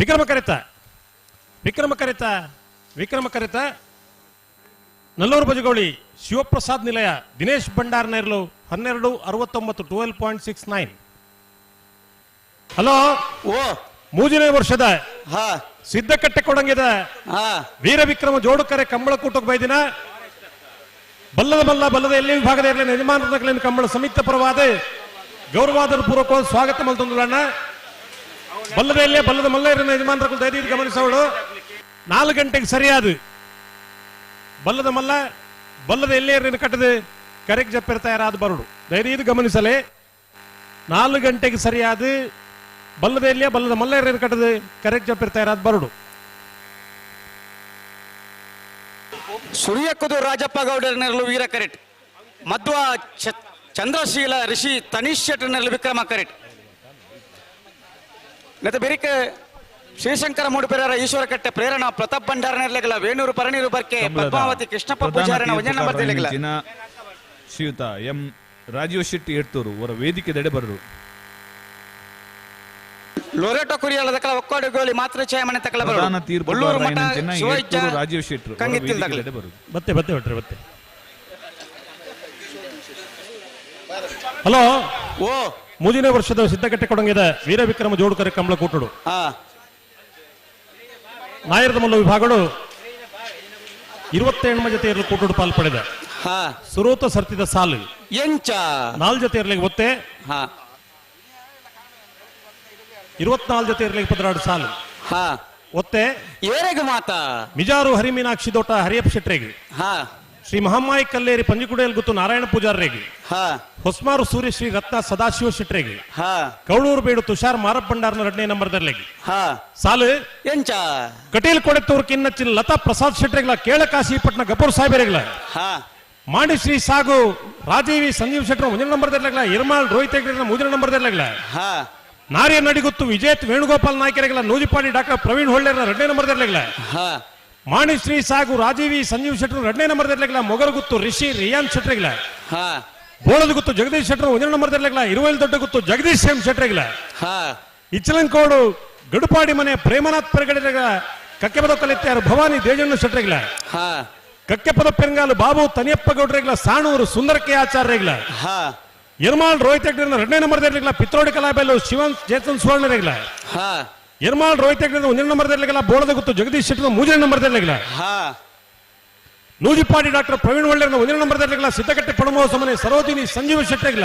ವಿಕ್ರಮ ಕರೆತ ವಿಕ್ರಮ ಕರೆತ ವಿಕ್ರಮ ಕರೆತ ನಲ್ಲೂರು ಬಜಗೋಳಿ ಶಿವಪ್ರಸಾದ್ ನಿಲಯ ದಿನೇಶ್ ಭಂಡಾರ್ ನೇರ್ಲು 12:69 12.69. ಹಲೋ, ಮೂರನೇ ವರ್ಷದ ಸಿದ್ದಕಟ್ಟೆ ಕೊಡಂಗಿದ ವೀರ ವಿಕ್ರಮ ಜೋಡುಕರೆ ಕಂಬಳಕೂಟಕ್ಕೆ ಬೈದಿನ ಬಲ್ಲದ ಬಲ್ಲ ಬಲ್ಲದ ಎಲ್ಲಿ ವಿಭಾಗದ ಇರಲಿ ಯಜಮಾನರ ಕಂಬಳ ಸಮಿತಿ ಪರವಾದ ಗೌರವಾದರ ಪೂರ್ವಕ ಸ್ವಾಗತ ಮಲ್ತೊಂದುಲಣ್ಣ. ಬಲ್ಲದ ಎಲ್ಲೇ ಬಲ್ಲದ ಮಲ್ಲ ಇರಲಿನ ಯಜಮಾನರ ದಯದೀದು ಗಮನಿಸೋಳು. 4 ಗಂಟೆಗೆ ಸರಿಯಾದ ಬಲ್ಲದ ಮಲ್ಲ ಬಲ್ಲದ ಎಲ್ಲೇ ಇರಲಿನ ಕಟ್ಟದೆ ಕರೆಕ್ಟ್ ಜಪ್ಪಿರ ತಯಾರಾದ ಬರಡು ದಯದೀದು ಗಮನಿಸಲೇ. 4 ಗಂಟೆಗೆ ಸರಿಯಾದ ಬಲ್ಲದ ಎಲ್ಲಿಯ ಬಲ್ಲದ ಮಲ್ಲ ಇರಲಿನ ಕಟ್ಟದೆ ಕರೆಕ್ಟ್ ಜಪ್ಪಿರ ತಯಾರಾದ ಬರಡು. ಸುರಿಯಕ್ಕುದು ರಾಜಪ್ಪ ಗೌಡರನೆರಲು ವೀರ ಕರೆಟ್, ಮಧ್ವ ಚಂದ್ರಶೀಲ ಋಷಿ ತನೀಶ್ ಶೆಟ್ಟರ್ನೆರಲು ವಿಕ್ರಮ ಕರೆಟ್. ಮತ್ತೆ ಬೆರಿಕ ಶ್ರೀಶಂಕರ ಮೂಡುಪೆರರ ಈಶ್ವರಕಟ್ಟೆ ಪ್ರೇರಣಾ ಪ್ರತಾಪ್ ಭಂಡಾರನೆರ್ಲೆಗಳ ವೇಣೂರು ಪರನೀರು ಬರ್ಕೆ ಪದ್ಮಾವತಿ ಕೃಷ್ಣಪ್ಪ ಪೂಜಾರನ ಒಂಜನ ಬರ್ತೆಲೆಗಳ ಶ್ರೀಯುತ ಎಂ ರಾಜೀವ್ ಶೆಟ್ಟಿ ಎಡ್ತೂರು ಅವರ ವೇದಿಕೆ ದಡೆ ಬರರು. ಲೊರೆಟೋ ಕುರಿಯಾಳ ದಕಲ ಒಕ್ಕಾಡು ಗೋಲಿ ಮಾತ್ರ ಛಾಯಮನೆ ತಕಲ ಬರರು. ಬೊಳ್ಳೂರು ಮಠ ಶಿವೈಚ ರಾಜೀವ್ ಶೆಟ್ರು ಕಂಗಿತ್ತಿಲ್ ದಕಲ ಬತ್ತೆ ಬತ್ತೆ ಹೊಟ್ರೆ ಬತ್ತೆ. ಹಲೋ, ಓ ಮೂರನೇ ವರ್ಷದ ಸಿದ್ದಕಟ್ಟೆ ಕೊಡಂಗಿದ ವೀರ ವಿಕ್ರಮ ಜೋಡುಕರೆ ಕಂಬಳ ಕೂಟಡು ನಾಯರದ ಮಲ್ಲ ವಿಭಾಗಗಳು 27 ಜೊತೆ ಇರಲು ಕೂಟಡು ಪಾಲ್ ಪಡೆದ. ಸುರೋತ ಸರ್ತಿದ ಸಾಲು ಎಂಚ 4 ಜೊತೆ ಇರಲಿಕ್ಕೆ ಒತ್ತೆ 24 ಜೊತೆ ಇರಲಿಕ್ಕೆ 12 ಸಾಲು ಒತ್ತೆ. ಏರೆಗೆ ಮಾತಾ ಮಿಜಾರು ಹರಿಮೀನಾಕ್ಷಿ ದೋಟ ಹರಿಯಪ್ಪ ಶೆಟ್ರೆಗೆ, ಶ್ರೀ ಮಹಮ್ಮಾಯಿ ಕಲ್ಲೇರಿ ಪಂಜಿಕುಡಿಯಲ್ಲಿ ಗುತ್ತು ನಾರಾಯಣ ಪೂಜಾರ್ರಿಗೆ, ಹೊಸ್ಮಾರು ಸೂರ್ಯಶ್ರೀ ರತ್ನ ಸದಾಶಿವ ಶೆಟ್ರೆಗೆ, ಕೌಳೂರು ಬೇಡು ತುಷಾರ್ ಮಾರಪ್ಪ ಭಂಡಾರ್ನ 2ನೇ ನಂಬರ್ದರ್ಲೆಗೆ ಸಾಲು ಎಂಚ ಕಟೀಲ್ ಕೊಡೆತ್ತೂರು ಕಿನ್ನಚ್ಚಿನ ಲತಾ ಪ್ರಸಾದ್ ಶೆಟ್ರೆಗಳ ಕೇಳಕಾಶಿಪಟ್ಟಣ ಗಪೂರ್ ಸಾಹೇಬರೆಗಳ ಮಾಣಿಶ್ರೀ ಸಾಗು ರಾಜೀವಿ ಸಂಜೀವ್ ಶೆಟ್ರ 1ನೇ ನಂಬರ್ದರ್ಲೆಗಳ ಇರ್ಮಾಳ್ ರೋಹಿತ್ ಹೆಗ್ಡೆನ 3ನೇ ನಂಬರ್ದರ್ಲೆಗಳ ನಾರಿಯ ನಡಿಗುತ್ತು ವಿಜೇತ್ ವೇಣುಗೋಪಾಲ್ ನಾಯ್ಕರೆಗಳ ನೂಜಿಪಾಡಿ ಡಾಕ್ಟರ್ ಪ್ರವೀಣ್ ಹೊಳ್ಳೇರ್ನ 2ನೇ ನಂಬರ್ದರ್ಲೆಗಳ ಮಾಣಿಶ್ರೀ ಸಾಗು ರಾಜೀವಿ ಸಂಜೀವ್ ಶೆಟ್ಟರು 2ನೇ ನಂಬರ್ದರ್ಲೆಗಳ ಮೊಗರಗುತ್ತು ರಿಷಿ ರಿಯಾನ್ ಶೆಟ್ರೆಗಳ ಬೋಳದ ಗುತ್ತು ಜಗದೀಶ್ ಶೆಟ್ಟರು 1ನೇ ನಂಬರ್ದರ್ಲೆಗಳ ಇರುವೈಲ್ ದೊಡ್ಡ ಗುತ್ತು ಜಗದೀಶ್ ಎಂ ಶೆಟ್ರೆಗಳ ಇಚ್ಚಲಂಕೋಡು ಗಡುಪಾಡಿ ಮನೆ ಪ್ರೇಮನಾಥ್ ಪೆರಗಡೆಗಳ ಕಕ್ಕೆಪದ ಕಲಿತ್ಯಾರು ಭವಾನಿ ದೇಜಣ್ಣ ಶೆಟ್ರೆಗಳ ಕಕ್ಕೆಪದ ಪೆರಂಗಾಲು ಬಾಬು ತನಿಯಪ್ಪ ಗೌಡ್ರೆಗಳ ಸಾಣೂರು ಸುಂದರಕ್ಕೆ ಆಚಾರ್ಯಗಳ ಯರ್ಮಾಳ್ ರೋಹಿತ್ ಹೆಗ್ಡೆನ 2ನೇ ನಂಬರ್ದರ್ಲೆಗಳ ಪಿತ್ರೋಡಿ ಕಲಾಬೆಲ್ಲು ಶಿವನ್ ಚೇತನ್ ಸುವರ್ಣರೆಗಳ ಯರ್ಮಾಳ್ ರೋಹಿತ್ ಹೆಗ್ಡೆ 1ನೇ ನಂಬರ್ದರ್ಲೆಗಳ ಬೋಳದ ಗುತ್ತು ಜಗದೀಶ್ ಶೆಟ್ಟರ್ 3ನೇ ನಂಬರ್ದರ್ಲೆಗಳ ನೂಜಿಪಾಡಿ ಡಾಕ್ಟರ್ ಪ್ರವೀಣ್ ಒಳ್ಳೆರ್ನ 1ನೇ ನಂಬರ್ದರ್ಲೆಗಳ ಸಿದ್ದಕಟ್ಟೆ ಪಡಮೋಸಮನೆ ಸರೋಜಿನಿ ಸಂಜೀವ ಶೆಟ್ಟರೆಗಳ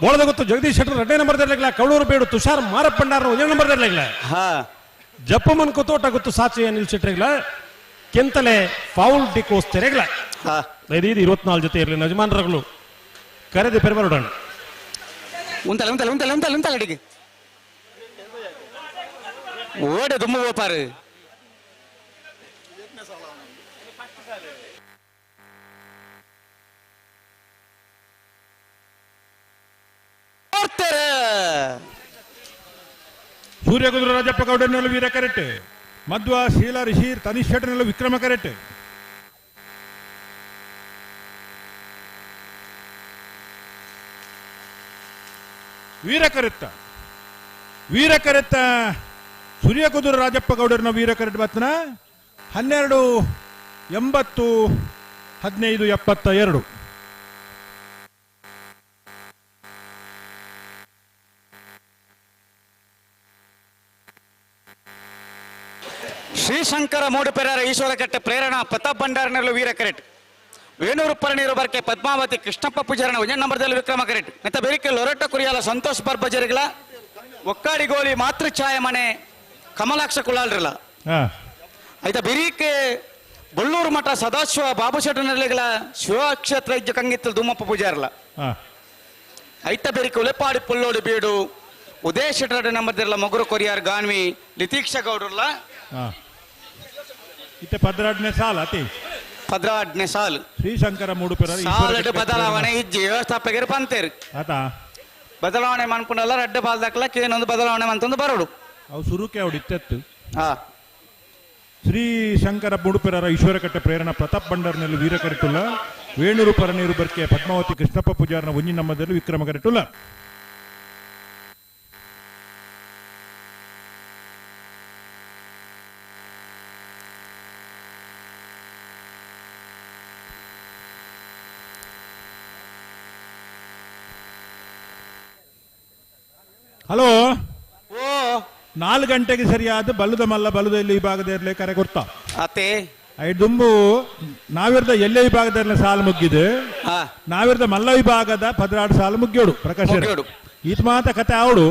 ಬೋಳದ ಗುತ್ತು ಜಗದೀಶ್ ಶೆಟ್ಟರ್ 2ನೇ ನಂಬರ್ದರ್ಲೆಗಳ ಕೌಳೂರು ಬೇಡು ತುಷಾರ್ ಮಾರಪ್ಪ ಭಂಡಾರ್ನ 1ನೇ ನಂಬರ್ದರ್ಲೆಗಳ ಜಪ್ಪಮನ್ ಕುತೋಟ ಗುತ್ತು ಸಾಚಿ ಅನಿಲ್ ಶೆಟ್ಟರೆಗಳ ಕೆಂತಲೆ ಫೌಲ್ ಡಿಕೋಸ್ ತೆರೆಗಳ 24 ಜೊತೆ ಇರಲಿ ಯಜಮಾನರುಗಳು ಕರೆದು ಪೆರಬರೋಣ. ಉಂತಲೆ ಉಂತಲೆ ಉಂತಲೆ ಉಂತಲೆ ಉಂತಲೆ ಅಡಿಗೆ ಓಡೆ ದುಮ್ಮು ಗೋಪಾರು. ಸೂರ್ಯ ಕುದುರ ರಾಜಪ್ಪ ಗೌಡನಲ್ಲಿ ವೀರ ಕರೆಕ್ಟ್, ಮಧ್ವ ಶೀಲಾ ರಿಷಿ ತನಿಷ್ ಶೆಟ್ಟರ್ನಲ್ಲಿ ವಿಕ್ರಮ ಕರೆಕ್ಟ್. ವೀರ ಕರೆತ್ತ ವೀರ ಕರೆತ್ತ ಸೂರ್ಯ ಕುದುರ ರಾಜಪ್ಪ ಗೌಡರನ್ನ ವೀರ ಕರೆಟ್ ಬತ್ತನ 12:80 15-72. Srishankara ಮೂಡುಪೆರರ ಈಶ್ವರಕಟ್ಟೆ ಪ್ರೇರಣಾ ಪ್ರತಾಪ್ ಭಂಡಾರನಲ್ಲೂ ವೀರ ಕರೆಟ್ ವೇಣೂರು ಪರನೀರು ಬರ್ಕೆ ಪದ್ಮಾವತಿ ಕೃಷ್ಣಪ್ಪ ಪೂಜಾರನ ಒಂದೇ ನಂಬರ್ದಲ್ಲಿ ವಿಕ್ರಮ ಕರೆಟ್ ಮತ್ತೆ ಬೇರಿಕೆ ಲೊರಟ ಕುರಿಯಾಲ ಸಂತೋಷ್ ಬರ್ಬಜರಿಗಳ ಒಕ್ಕಾಡಿ ಗೋಲಿ ಮಾತೃಛಾಯ ಮನೆ ಕಮಲಾಕ್ಷ ಕುಲಾಲ್ರಲ್ಲ ಆಯ್ತಾ ಬೆರೀಕೆ ಬಳ್ಳೂರು ಮಠ ಸದಾಶಿವ ಬಾಬುಶೆಟ್ಟನಲ್ಲಿಗಳ ಶಿವಕ್ಷೇತ್ರ ಇಜ್ಜ ಕಂಗಿತ್ತಲು ಧೂಮಪ್ಪ ಪೂಜಾರಲ್ಲ ಐತ ಬೆರಿಕೆ ಉಲೆಪಾಡಿ ಪುಲ್ಲೋಡಿ ಬೀಡು ಉದಯ ಶೆಟ್ಟರ ನಂಬರ್ದಿರಲ್ಲ ಮಗುರು ಕೊರಿಯಾರ್ ಗಾನ್ವಿ ಲಿತೀಕ್ಷ ಗೌಡ್ರಲ್ಲ ಇತ್ತೆ 12ನೇ ಸಾಲ ಅತಿ 12ನೇ ಸಾಲು ಶ್ರೀಶಂಕರ ಮೂಡುಪೆರರ ಸಾಲಡು ಬದಲಾವಣೆ ಇಜ್ಜಿ ವ್ಯವಸ್ಥಾಪಕರು ಪಂತೇರು ಆತ ಬದಲಾವಣೆ ಮನ್ಪುಂಡಲ್ಲ ರಡ್ಡ ಬಾಲ್ದಾಕ್ಲ ಏನೊಂದು ಬದಲಾವಣೆ ಮಂತೊಂದು ಬರೋಡು ಅವು ಸುರುಕೆ ಅವಡು ಇತ್ತೆತ್ತು ಶ್ರೀ ಶಂಕರ ಮೂಡುಪೆರರ ಈಶ್ವರಕಟ್ಟೆ ಪ್ರೇರಣಾ ಪ್ರತಾಪ್ ಭಂಡಾರ್ನಲ್ಲಿ ವೀರ ಕರೆಟುಲ್ಲ ವೇಣೂರು ಪರನೀರು ಬರ್ಕೆ ಪದ್ಮಾವತಿ ಕೃಷ್ಣಪ್ಪ ಪೂಜಾರನ ಒಂಜಿ ನಮ್ಮದಲ್ಲಿ ವಿಕ್ರಮ ಕರೆಟುಲ್ಲ. ಹಲೋ, 4 ಗಂಟೆಗೆ ಸರಿಯಾದ ಬಲ್ಲದ ಮಲ್ಲ ಬಲ್ಲದ ಎಲ್ಲಿ ವಿಭಾಗದ ಇರಲಿ ಕರೆ ಕೊಡ್ತಾ ಅತ್ತೆ ದುಂಬು ನಾವಿರ್ದ ಎಲ್ಲೇ ವಿಭಾಗದ ಸಾಲು ಮುಗ್ಗಿದೆ, ನಾವಿರ್ದ ಮಲ್ಲ ವಿಭಾಗದ 16 ಸಾಲು ಮುಗ್ಯೋಡು ಪ್ರಕಾಶ್ ಈತ ಮಾತ ಕತೆ ಆವಡು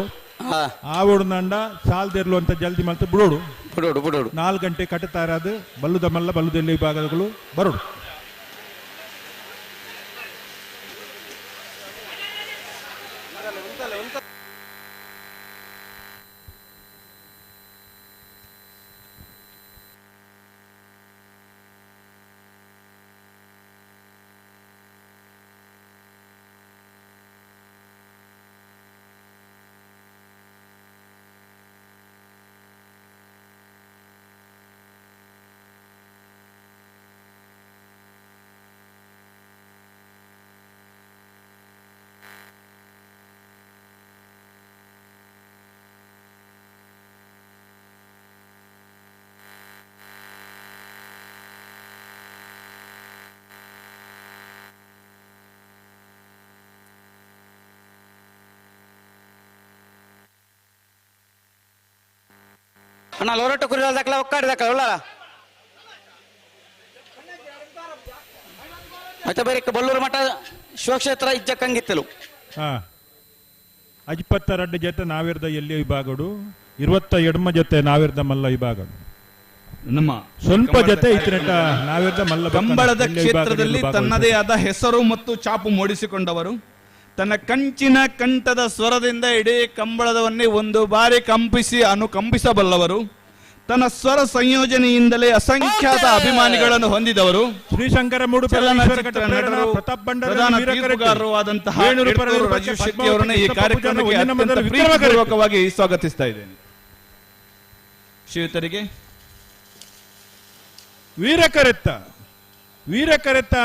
ಆವಡು ನಂಡ ಸಾಲ್ದಿರ್ಲು ಅಂತ ಜಲ್ದಿ ಮಲ್ತು ಬಿಡೋಡು ಬಿಡೋಡು ಬಿಡೋಡು 4 ಗಂಟೆ ಕಟ್ಟುತ್ತಾರದು ಬಲ್ಲದ ಮಲ್ಲ ಬಲ್ಲದ ಎಲ್ಲಿ ವಿಭಾಗಗಳು ಬರೋಡು. ಅಣ್ಣ ಲೋರಟ್ಟ ಕುರಿಯಾಲ ದಾಖಲ ಒಕ್ಕಾಡಿ ದಾಖಲ ಉಳ್ಳಾಲ ಮತ್ತೆ ಬೇರೆ ಬಲ್ಲೂರು ಮಠ ಶಿವಕ್ಷೇತ್ರ ಇಜ್ಜ ಕಂಗಿತ್ತಲು 22 ಜೊತೆ ನಾವಿರ್ದ ಎಲ್ಲಿ ವಿಭಾಗಡು 28 ಜೊತೆ ನಾವಿರ್ದ ಮಲ್ಲ ವಿಭಾಗ ನಮ್ಮ ಸ್ವಲ್ಪ ಜೊತೆ ಇತ್ತಿನಟ್ಟ ನಾವಿರ್ದ ಮಲ್ಲ ಕಂಬಳದ ಕ್ಷೇತ್ರದಲ್ಲಿ ತನ್ನದೇ ಆದ ಹೆಸರು ಮತ್ತು ಛಾಪು ಮೂಡಿಸಿಕೊಂಡವರು. ತನ್ನ ಕಂಚಿನ ಕಂಠದ ಸ್ವರದಿಂದ ಇಡೀ ಕಂಬಳದವನ್ನೇ ಒಂದು ಬಾರಿ ಕಂಪಿಸಿ ಅನುಕಂಪಿಸಬಲ್ಲವರು. ತನ್ನ ಸ್ವರ ಸಂಯೋಜನೆಯಿಂದಲೇ ಅಸಂಖ್ಯಾತ ಅಭಿಮಾನಿಗಳನ್ನು ಹೊಂದಿದವರು. ಶ್ರೀಶಂಕರ ಚಲನಚಿತ್ರ ನಟರು, ಪ್ರಧಾನ ತೀರ್ಪುಗಾರರು ಆದಂತಹ ರಾಜೀವ್ ಶೆಟ್ಟಿ ಅವರನ್ನು ಈ ಕಾರ್ಯಕ್ರಮಕ್ಕೆ ಅತ್ಯಂತ ಪ್ರೀತಿಪೂರ್ವಕವಾಗಿ ಸ್ವಾಗತಿಸ್ತಾ ಇದ್ದೇನೆ. ಶ್ರೀಯುತರಿಗೆ ವೀರಕರೆತ್ತ ವೀರಕರೆತ್ತ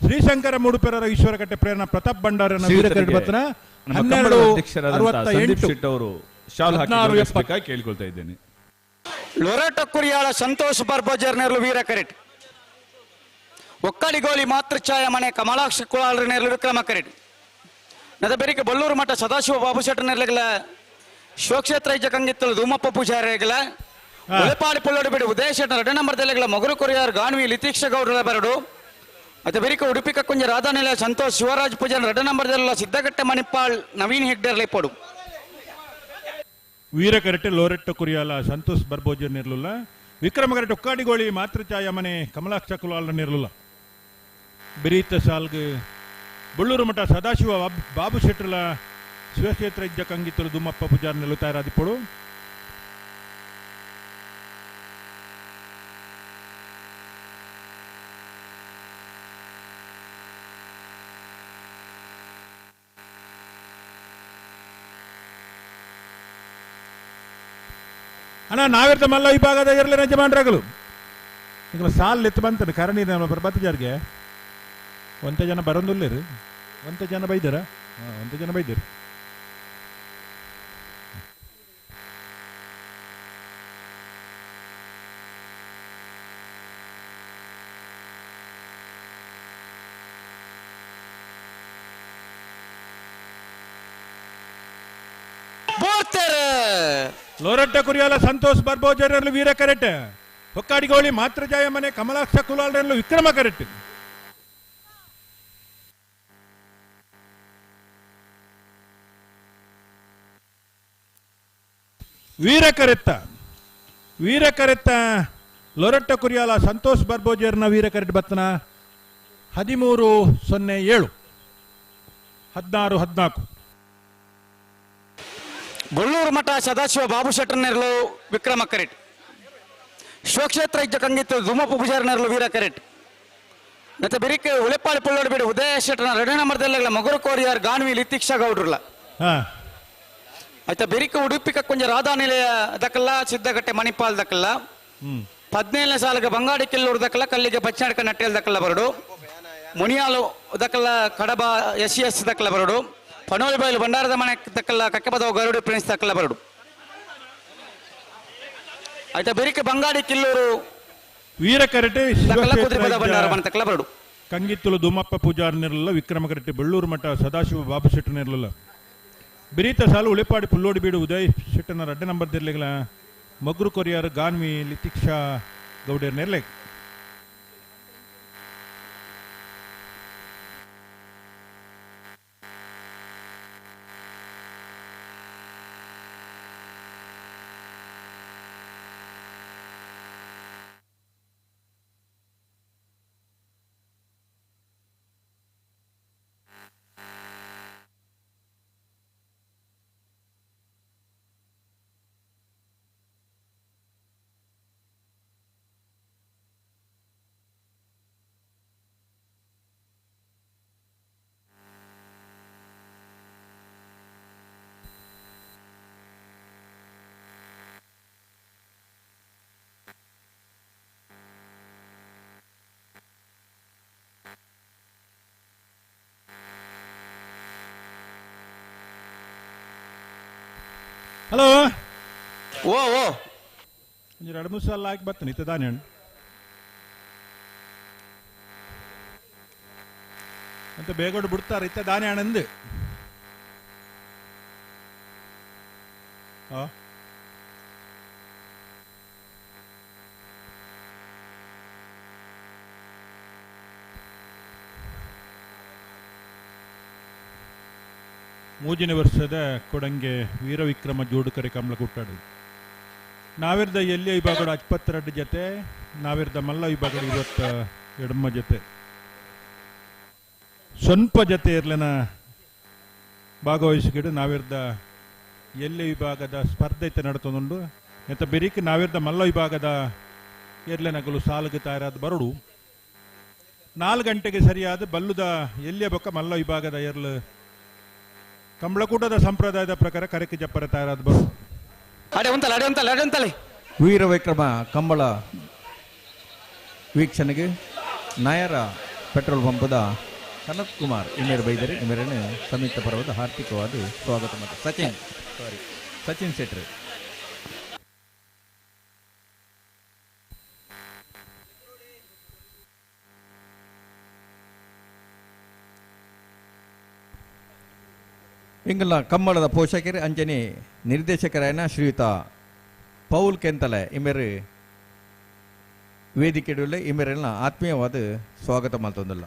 ಶ್ರೀಶಂಕರ ಮೂಡುಪೆರರ ಈಶ್ವರಕಟ್ಟೆ ಪ್ರೇರಣಾ ಪ್ರತಾಪ್ ಭಂಡಾರನ 12:68 ಶಾಲ್ ಹಾಕಿ ಕೇಳಿಕೊಳ್ತಾ ಇದ್ದೇನೆ. ಲೊರಟ ಕುರಿಯಾಳ ಸಂತೋಷ್ ಬರ್ಬೋಜರ್ ನೆರಳು ವೀರ ಕರೆಟ್ ಒಕ್ಕಡಿಗೋಲಿ ಮಾತೃಛಾಯ ಮನೆ ಕಮಲಾಕ್ಷ ಕುಳಾಲ್ರ ನೆರಳು ವಿಕ್ರಮ ಕರೆಟ್ ನದಬೆರಿಕೆ ಬಲ್ಲೂರು ಮಠ ಸದಾಶಿವ ಬಾಬುಶೆಟ್ಟ ನೆರಳುಗಳ ಶಿವಕ್ಷೇತ್ರ ಇಜ್ಜ ಕಂಗಿತ್ತಲು ಧೂಮಪ್ಪ ಪೂಜಾರಿಗಳ ಉಲೆಪಾಡಿ ಪುಲ್ಲೋಡು ಬಿಡು ಉದಯ ಶೆಟ್ಟರ 2 ನಂಬರ್ ದೆಲೆಗಳ ಮಗುರು ಕೊರಿಯಾರ್ ಗಾನ್ವಿ ಲಿತೀಕ್ಷ ಗೌಡರ ಬರಡು ಮತ್ತೆ ಬೆರಿಕೆ ಉಡುಪಿ ಕಕ್ಕುಂಜ ರಾಧಾನಿಲ ಸಂತೋಷ್ ಶಿವರಾಜ್ ಪೂಜಾರಿ 2 ನಂಬರ್ ದೆಲ್ಲ ಸಿದ್ದಗಟ್ಟೆ ಮಣಿಪಾಲ್ ನವೀನ್ ಹೆಗ್ಡೇರ್ಲೆ ಪೋಡು. ವೀರಕರೆಟ್ಟೆ ಲೋರೆಟ್ಟ ಕುರಿಯಾಲ ಸಂತೋಷ್ ಬರ್ಬೋಜರ್ ನಿರ್ಲುಲ್ಲ ವಿಕ್ರಮಕರೆಟ್ಟೆ ಒಕ್ಕಾಡಿಗೋಳಿ ಮಾತೃಛಾಯ ಮನೆ ಕಮಲಾಕ್ಷ ಕುಲಾಲ ನಿರ್ಲುಲ್ಲ ಬಿರೀತ ಸಾಲ್ಗ್ ಬಳ್ಳೂರು ಮಠ ಸದಾಶಿವ ಬಾಬು ಶೆಟ್ಟರ್ಲ ಶಿವಕ್ಷೇತ್ರ ಇಜ್ಜ ಕಂಗಿತ್ತಲು ದುಮ್ಮಪ್ಪ ಪೂಜಾರ್ ನೆಲ್ಲು ತಯಾರಾದಿಪ್ಪಡು. ಅಣ್ಣ ನಾವಿರ್ತ ಮಲ್ಲ ವಿಭಾಗದ ಇರಲಿ ಯಜಮಾನ್ರಾಗಲು ಈಗ ಸಾಲ್ ಎತ್ತು ಬಂತಾನೆ ಕರಣಿ ನಮ್ಮ ಪ್ರಭಾತ ಜಾರಿಗೆ ಒಂತೆ ಜನ ಬರೋದಿಲ್ಲ, ಒಂತೆ ಜನ ಬೈದಾರ, ಒಂತೆ ಜನ ಬೈದಿರು. ಲೋರಟ್ಟ ಕುರಿಯಾಲ ಸಂತೋಷ್ ಬರ್ಬೋಜರನ್ನು ವೀರ ಕರೆಟ್. ಹೊಕ್ಕಾಡಿಗೋಳಿ ಮಾತೃಜಾಯ ಮನೆ ಕಮಲಾಕ್ಷ ಕುಲಾಲ್ರನ್ನು ವಿಕ್ರಮ ಕರೆಟ್. ವೀರ ಕರೆತ್ತ ವೀರ ಕರೆತ್ತ ಲೊರಟ್ಟ ಕುರಿಯಾಲ ಸಂತೋಷ್ ಬರ್ಬೋಜರ್ನ ವೀರ ಕರೆಟ್ ಬತ್ತನ 13-07 16-14. ಬೊಳ್ಳೂರು ಮಠ ಸದಾಶಿವ ಬಾಬು ಶೆಟ್ಟರ್ನೆರಲು ವಿಕ್ರಮ ಕರೆಟ್. ಶಿವಕ್ಷೇತ್ರ ಇಜ್ಜ ಕಂಗಿತ್ತು ಧುಮಪು ಪೂಜಾರನೆರಲು ವೀರ ಕರೆಟ್. ಮತ್ತೆ ಬಿರಿಕ್ ಉಳೆಪಾಳಿ ಪುಳ್ಳೋಡು ಬಿಡು ಉದಯ ಶೆಟ್ಟರ್ನ ಎರಡನೇ ನಂಬರ್ದಲ್ಲ ಮಗುರು ಕೋರಿಯಾರ್ ಗಾನ್ವಿ ಲಿತೀಕ್ಷಾ ಗೌಡ್ರಲ್ಲ. ಆಯ್ತಾ ಬಿರಿಕ್ ಉಡುಪಿ ಕೊಂಜ ರಾಧಾ ನಿಲಯ ದಕ್ಕಲ್ಲ ಸಿದ್ದಗಟ್ಟೆ ಮಣಿಪಾಲ್ ದಕ್ಕಲ್ಲ 17ನೇ ಸಾಲಿಗೆ ಬಂಗಾಡಿ ಕಿಲ್ಲೂರು ದಕ್ಕಲ್ಲ ಕಲ್ಲಿಗೆ ಬಚ್ಚಾಡ್ಕ ನಟ್ಟೆಲ್ ದಕ್ಕಲ್ಲ ಬರಡು ಮುನಿಯಾಲು ದಕ್ಕಲ್ಲ ಕಡಬ ಎಸ್ ಎಸ್ ದಕ್ಕಲ್ಲ ಬರಡು ಪಣೋಲಿ ಬೈಲು ಭಂಡಾರದ ಮನೆ ದಕ್ಕಲ್ಲ ಕಕ್ಕೆಪದ ಗರುಡಿ ಪ್ರಿನ್ಸ್ ದಕ್ಕಲ್ಲ ಬರಡು. ಆಯ್ತಾ ಬಿರಿಕೆ ಬಂಗಾಡಿ ಕಿಲ್ಲೂರು ವೀರ ಕರೆಟೆ ಕುದುರೆಪದ ಭಂಡಾರ ಮನೆ ತಕ್ಕಲ್ಲ ಬರಡು. ಕಂಗಿತ್ತಲು ದುಮ್ಮಪ್ಪ ಪೂಜಾರ್ನಿರಲಿಲ್ಲ ವಿಕ್ರಮ ಕರೆಟೆ ಬೆಳ್ಳೂರು ಮಠ ಸದಾಶಿವ ಬಾಬು ಶೆಟ್ಟನಿರಲಿಲ್ಲ. ಬಿರೀತ ಸಾಲು ಉಳಿಪಾಡಿ ಪುಲ್ಲೋಡಿ ಬೀಡು Uday ಶೆಟ್ಟನ ರಡ್ಡೆ number ದಿರ್ಲಿಗಳ ಮಗ್ರು courier Ganvi ಲಿತೀಕ್ಷಾ ಗೌಡೇರ್ ನೆರ್ಲೆ. Hello ಓ ಓ ಎರಡು ಮೂರು ಸಲ ಹಾಕಿ ಬರ್ತಾನೆ ಇತ್ತದಾನೆ ಅಂತ ಬೇಗೋಡು ಬಿಡ್ತಾರೆ ಇತ್ತ ದಾನೆ ಹಣ್ಣಂದು. ಮೂಜಿನ ವರ್ಷದ ಕೊಡಂಗೆ ವೀರವಿಕ್ರಮ ಜೋಡುಕರೆ ಕಮಲ ಕೊಟ್ಟಾಡು. ನಾವಿರ್ದ ಎಲ್ಲಿಯ ವಿಭಾಗದ 22 ಜೊತೆ, ನಾವಿರ್ದ ಮಲ್ಲ ವಿಭಾಗದ 22 ಜೊತೆ, ಸ್ವಲ್ಪ ಜೊತೆ ಇರ್ಲನ ಭಾಗವಹಿಸಿಕೊಂಡು ನಾವಿರ್ದ ಎಲ್ಲಿ ವಿಭಾಗದ ಸ್ಪರ್ಧೆ ನಡ್ತೊಂದುಂಡು. ಎಂತ ಬೆರಿಕ್ ನಾವಿರ್ದ ಮಲ್ಲ ವಿಭಾಗದ ಎರ್ಲೆನಗಲು ಸಾಲುಗೆ ತಯಾರಾದ ಬರಡು 4 ಗಂಟೆಗೆ ಸರಿಯಾದ ಬಲ್ಲುದ ಎಲ್ಲಿಯ ಬೊಕ್ಕ ಮಲ್ಲ ವಿಭಾಗದ ಎರ್ಲು ಕಂಬಳಕೂಟದ ಸಂಪ್ರದಾಯದ ಪ್ರಕಾರ ಕರಕೆ ಜಪ್ಪರ ತಯಾರಾದ ಬರು. ವೀರ ವಿಕ್ರಮ ಕಂಬಳ ವೀಕ್ಷಣೆಗೆ ನಾಯರ ಪೆಟ್ರೋಲ್ ಪಂಪದ ಸನತ್ ಕುಮಾರ್ ಇನ್ನೇರು ಬೈದರೆ ಇಮೇರನ್ನು ಸಂಯುಕ್ತ ಪರ್ವದ ಹಾರ್ದಿಕವಾದ ಸ್ವಾಗತ ಮತ್ತು ಸಚಿನ್ ಸಾರಿ ಸಚಿನ್ ಶೆಟ್ಟಿ. ಇಂಗಲ ಕಂಬಳದ ಪೋಷಕರು ಅಂಜನಿ ನಿರ್ದೇಶಕರಾಯನ ಶ್ರೀಯುತ ಪೌಲ್ ಕೆಂತಲೆ ಇಮೇರು ವೇದಿಕೆಡುಳ್ಳೆ ಇಮೇರೆಲ್ಲ ಆತ್ಮೀಯವಾದ ಸ್ವಾಗತ ಮಾಡ್ತೊಂದಲ್ಲ.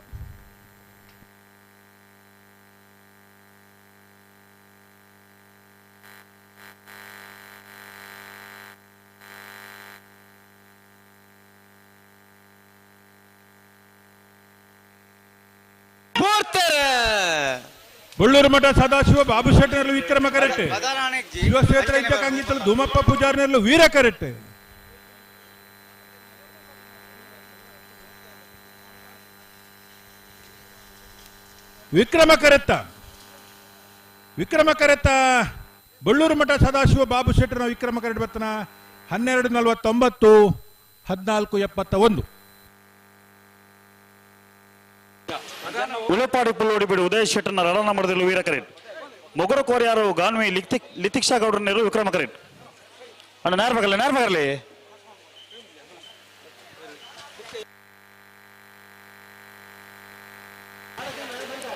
ಬಳ್ಳೂರು ಮಠ ಸದಾಶಿವ ಬಾಬು ಶೆಟ್ಟರ್ಲು ವಿಕ್ರಮ ಕರೆಕ್ಟ್, ಶಿವಕ್ಷೇತ್ರ ಇದ್ದ ಧೂಮಪ್ಪ ಪೂಜಾರ್ನೆಲ್ಲ ವೀರ ಕರೆಕ್ಟ್. ವಿಕ್ರಮ ಕರೆತ್ತ ವಿಕ್ರಮ ಕರೆತ್ತ ಬಳ್ಳೂರು ಮಠ ಸದಾಶಿವ ಬಾಬು ಶೆಟ್ಟರ್ನ ವಿಕ್ರಮ ಕರೆಕ್ಟ್ ಬರ್ತನ 12:49 14:71. ಉಳೆಪಾಡಿ ಪುಲ್ಲೋಡಿ ಬಿಡು ಉದಯ ಶೆಟ್ಟರ್ನ ರಣ ಮಾಡಿದಲು ವೀರ ಕರೆಟ್. ಮೊಗರು ಕೋರಿಯಾರು ಗಾನ್ವಿ ಲಿತಿಕ್ಷಾ ಗೌಡ್ರನೇರು ವಿಕ್ರಮ ಕರೆಟ್. ಅಣ್ಣ ನೇರ್ಬಗಲ್ಲ ನೇರ್ಬಗರ್ಲಿ.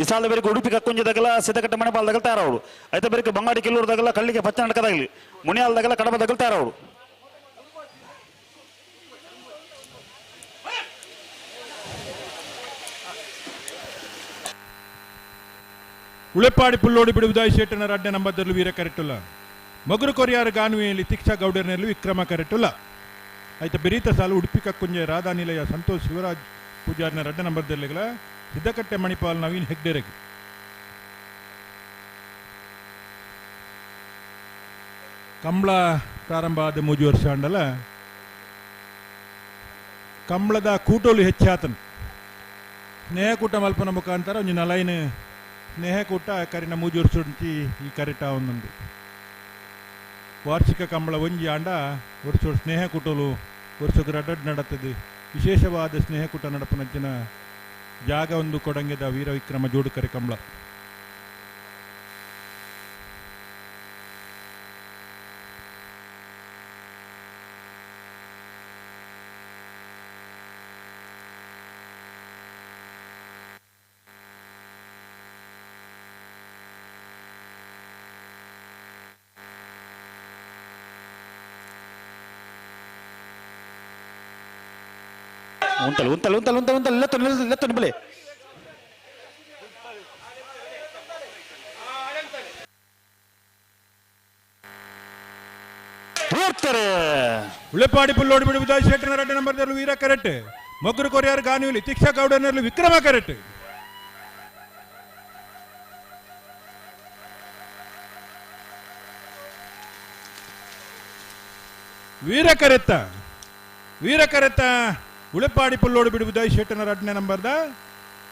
ಈ ಸಾಲದ ಬೇರೆ ಉಡುಪಿ ಕಕ್ಕುಂಜದಾಗಲ ಸಿದ್ದಕಟ್ಟೆ ಮಣೆಪಾಲದಾಗಲ ತಯಾರಾವಡು. ಐತ ಬೇರೆ ಬಂಗಾಡಿ ಕಿಲ್ಲೂರ್ದಾಗಲ ಕಳ್ಳಿಗೆ ಪಚ್ಚ ನಡಕದಾಗಲಿ ಮುನಿಯಾಲ್ದಾಗಲ ಕಡಬದಾಗಲ ತಯಾರಾವಡು. ಉಳೆಪಾಡಿ ಪುಲ್ಲೋಡಿ ಬಿಡು ಉದಯ್ ಶೆಟ್ಟನ ರಡ್ಡೆ ನಂಬರ್ದಲ್ಲಿ ವೀರ ಕರೆಟುಲ್ಲ. ಮಗುರು ಕೊರಿಯಾರ ಗಾನುವೆಯಲ್ಲಿ ತಿಕ್ಷಾ ಗೌಡರ್ನಲ್ಲಿ ವಿಕ್ರಮ ಕರೆಟುಲ್ಲ. ಆಯ್ತ ಬೆರೀತ ಸಾಲು ಉಡುಪಿ ಕಕ್ಕುಂಜೆ ರಾಧಾ ನಿಲಯ ಸಂತೋಷ್ ಶಿವರಾಜ್ ಪೂಜಾರಿನ ರಡ್ಡೆ ನಂಬರ್ದಲ್ಲಿಗಳ ಸಿದ್ದಕಟ್ಟೆ ಮಣಿಪಾಲ್ ನವೀನ್ ಹೆಗ್ಡೆರೆಗೆ. ಕಂಬಳ ಪ್ರಾರಂಭ ಆದ ಮೂಜು ವರ್ಷ ಅಂಡಲ ಕಂಬಳದ ಕೂಟೋಲು ಹೆಚ್ಚಾತನು. ಸ್ನೇಹಕೂಟ ಮಲ್ಪನ ಮುಖಾಂತರ ಒಂಜಿ ನಲೈನ್ ಸ್ನೇಹಕೂಟ ಕರಿನ ಮೂಜು ವರ್ಷ ಈ ಕರೆಟ ಒಂದೊಂದು ವಾರ್ಷಿಕ ಕಂಬಳ ಒಂಜಿ ಆಂಡ ವರ್ಷ ಸ್ನೇಹಕೂಟಲು ವರ್ಷಕ್ಕೆ ರಡ್ಡಡ್ ನಡತದೆ. ವಿಶೇಷವಾದ ಸ್ನೇಹಕೂಟ ನಡಪನಂಚಿನ ಜಾಗ ಒಂದು ಕೊಡಂಗೆದ ವೀರ ವಿಕ್ರಮ ಜೋಡುಕರೆ ಕಂಬಳ. ಉಂಟಲ್ಲ ಉಂಟಲ್ಲ ಉಂಟಲ್ಲ ಉಂಟಲ್ಲ ಉಂಟಲ್ಲ ಲೆತ್ತು ಲೆತ್ತು ಬಲೆ. ಉಳೆಪಾಡಿ ಪುಲ್ಲೋಡಿ ಬಿಡು ಉದಯ್ ಶೆಟ್ಟನ ರಡ್ಡೆ ನಂಬರ್ದಲ್ಲಿ ವೀರ ಕರೆಕ್ಟ್. ಮಗ್ರು courier ಗಾನುವಿಲಿ ತಿಕ್ಷಾ ಗೌಡನಲ್ಲಿ Vikrama correct. ವೀರ ಕರೆತ್ತ ವೀರ ಕರೆತ್ತ ಉಳೆಪಾಡಿ ಪುಲ್ಲೋಡು ಬಿಡು ಉದಯ್ ಶೆಟ್ಟನ ರಡ್ಡನೇ ನಂಬರ್ದ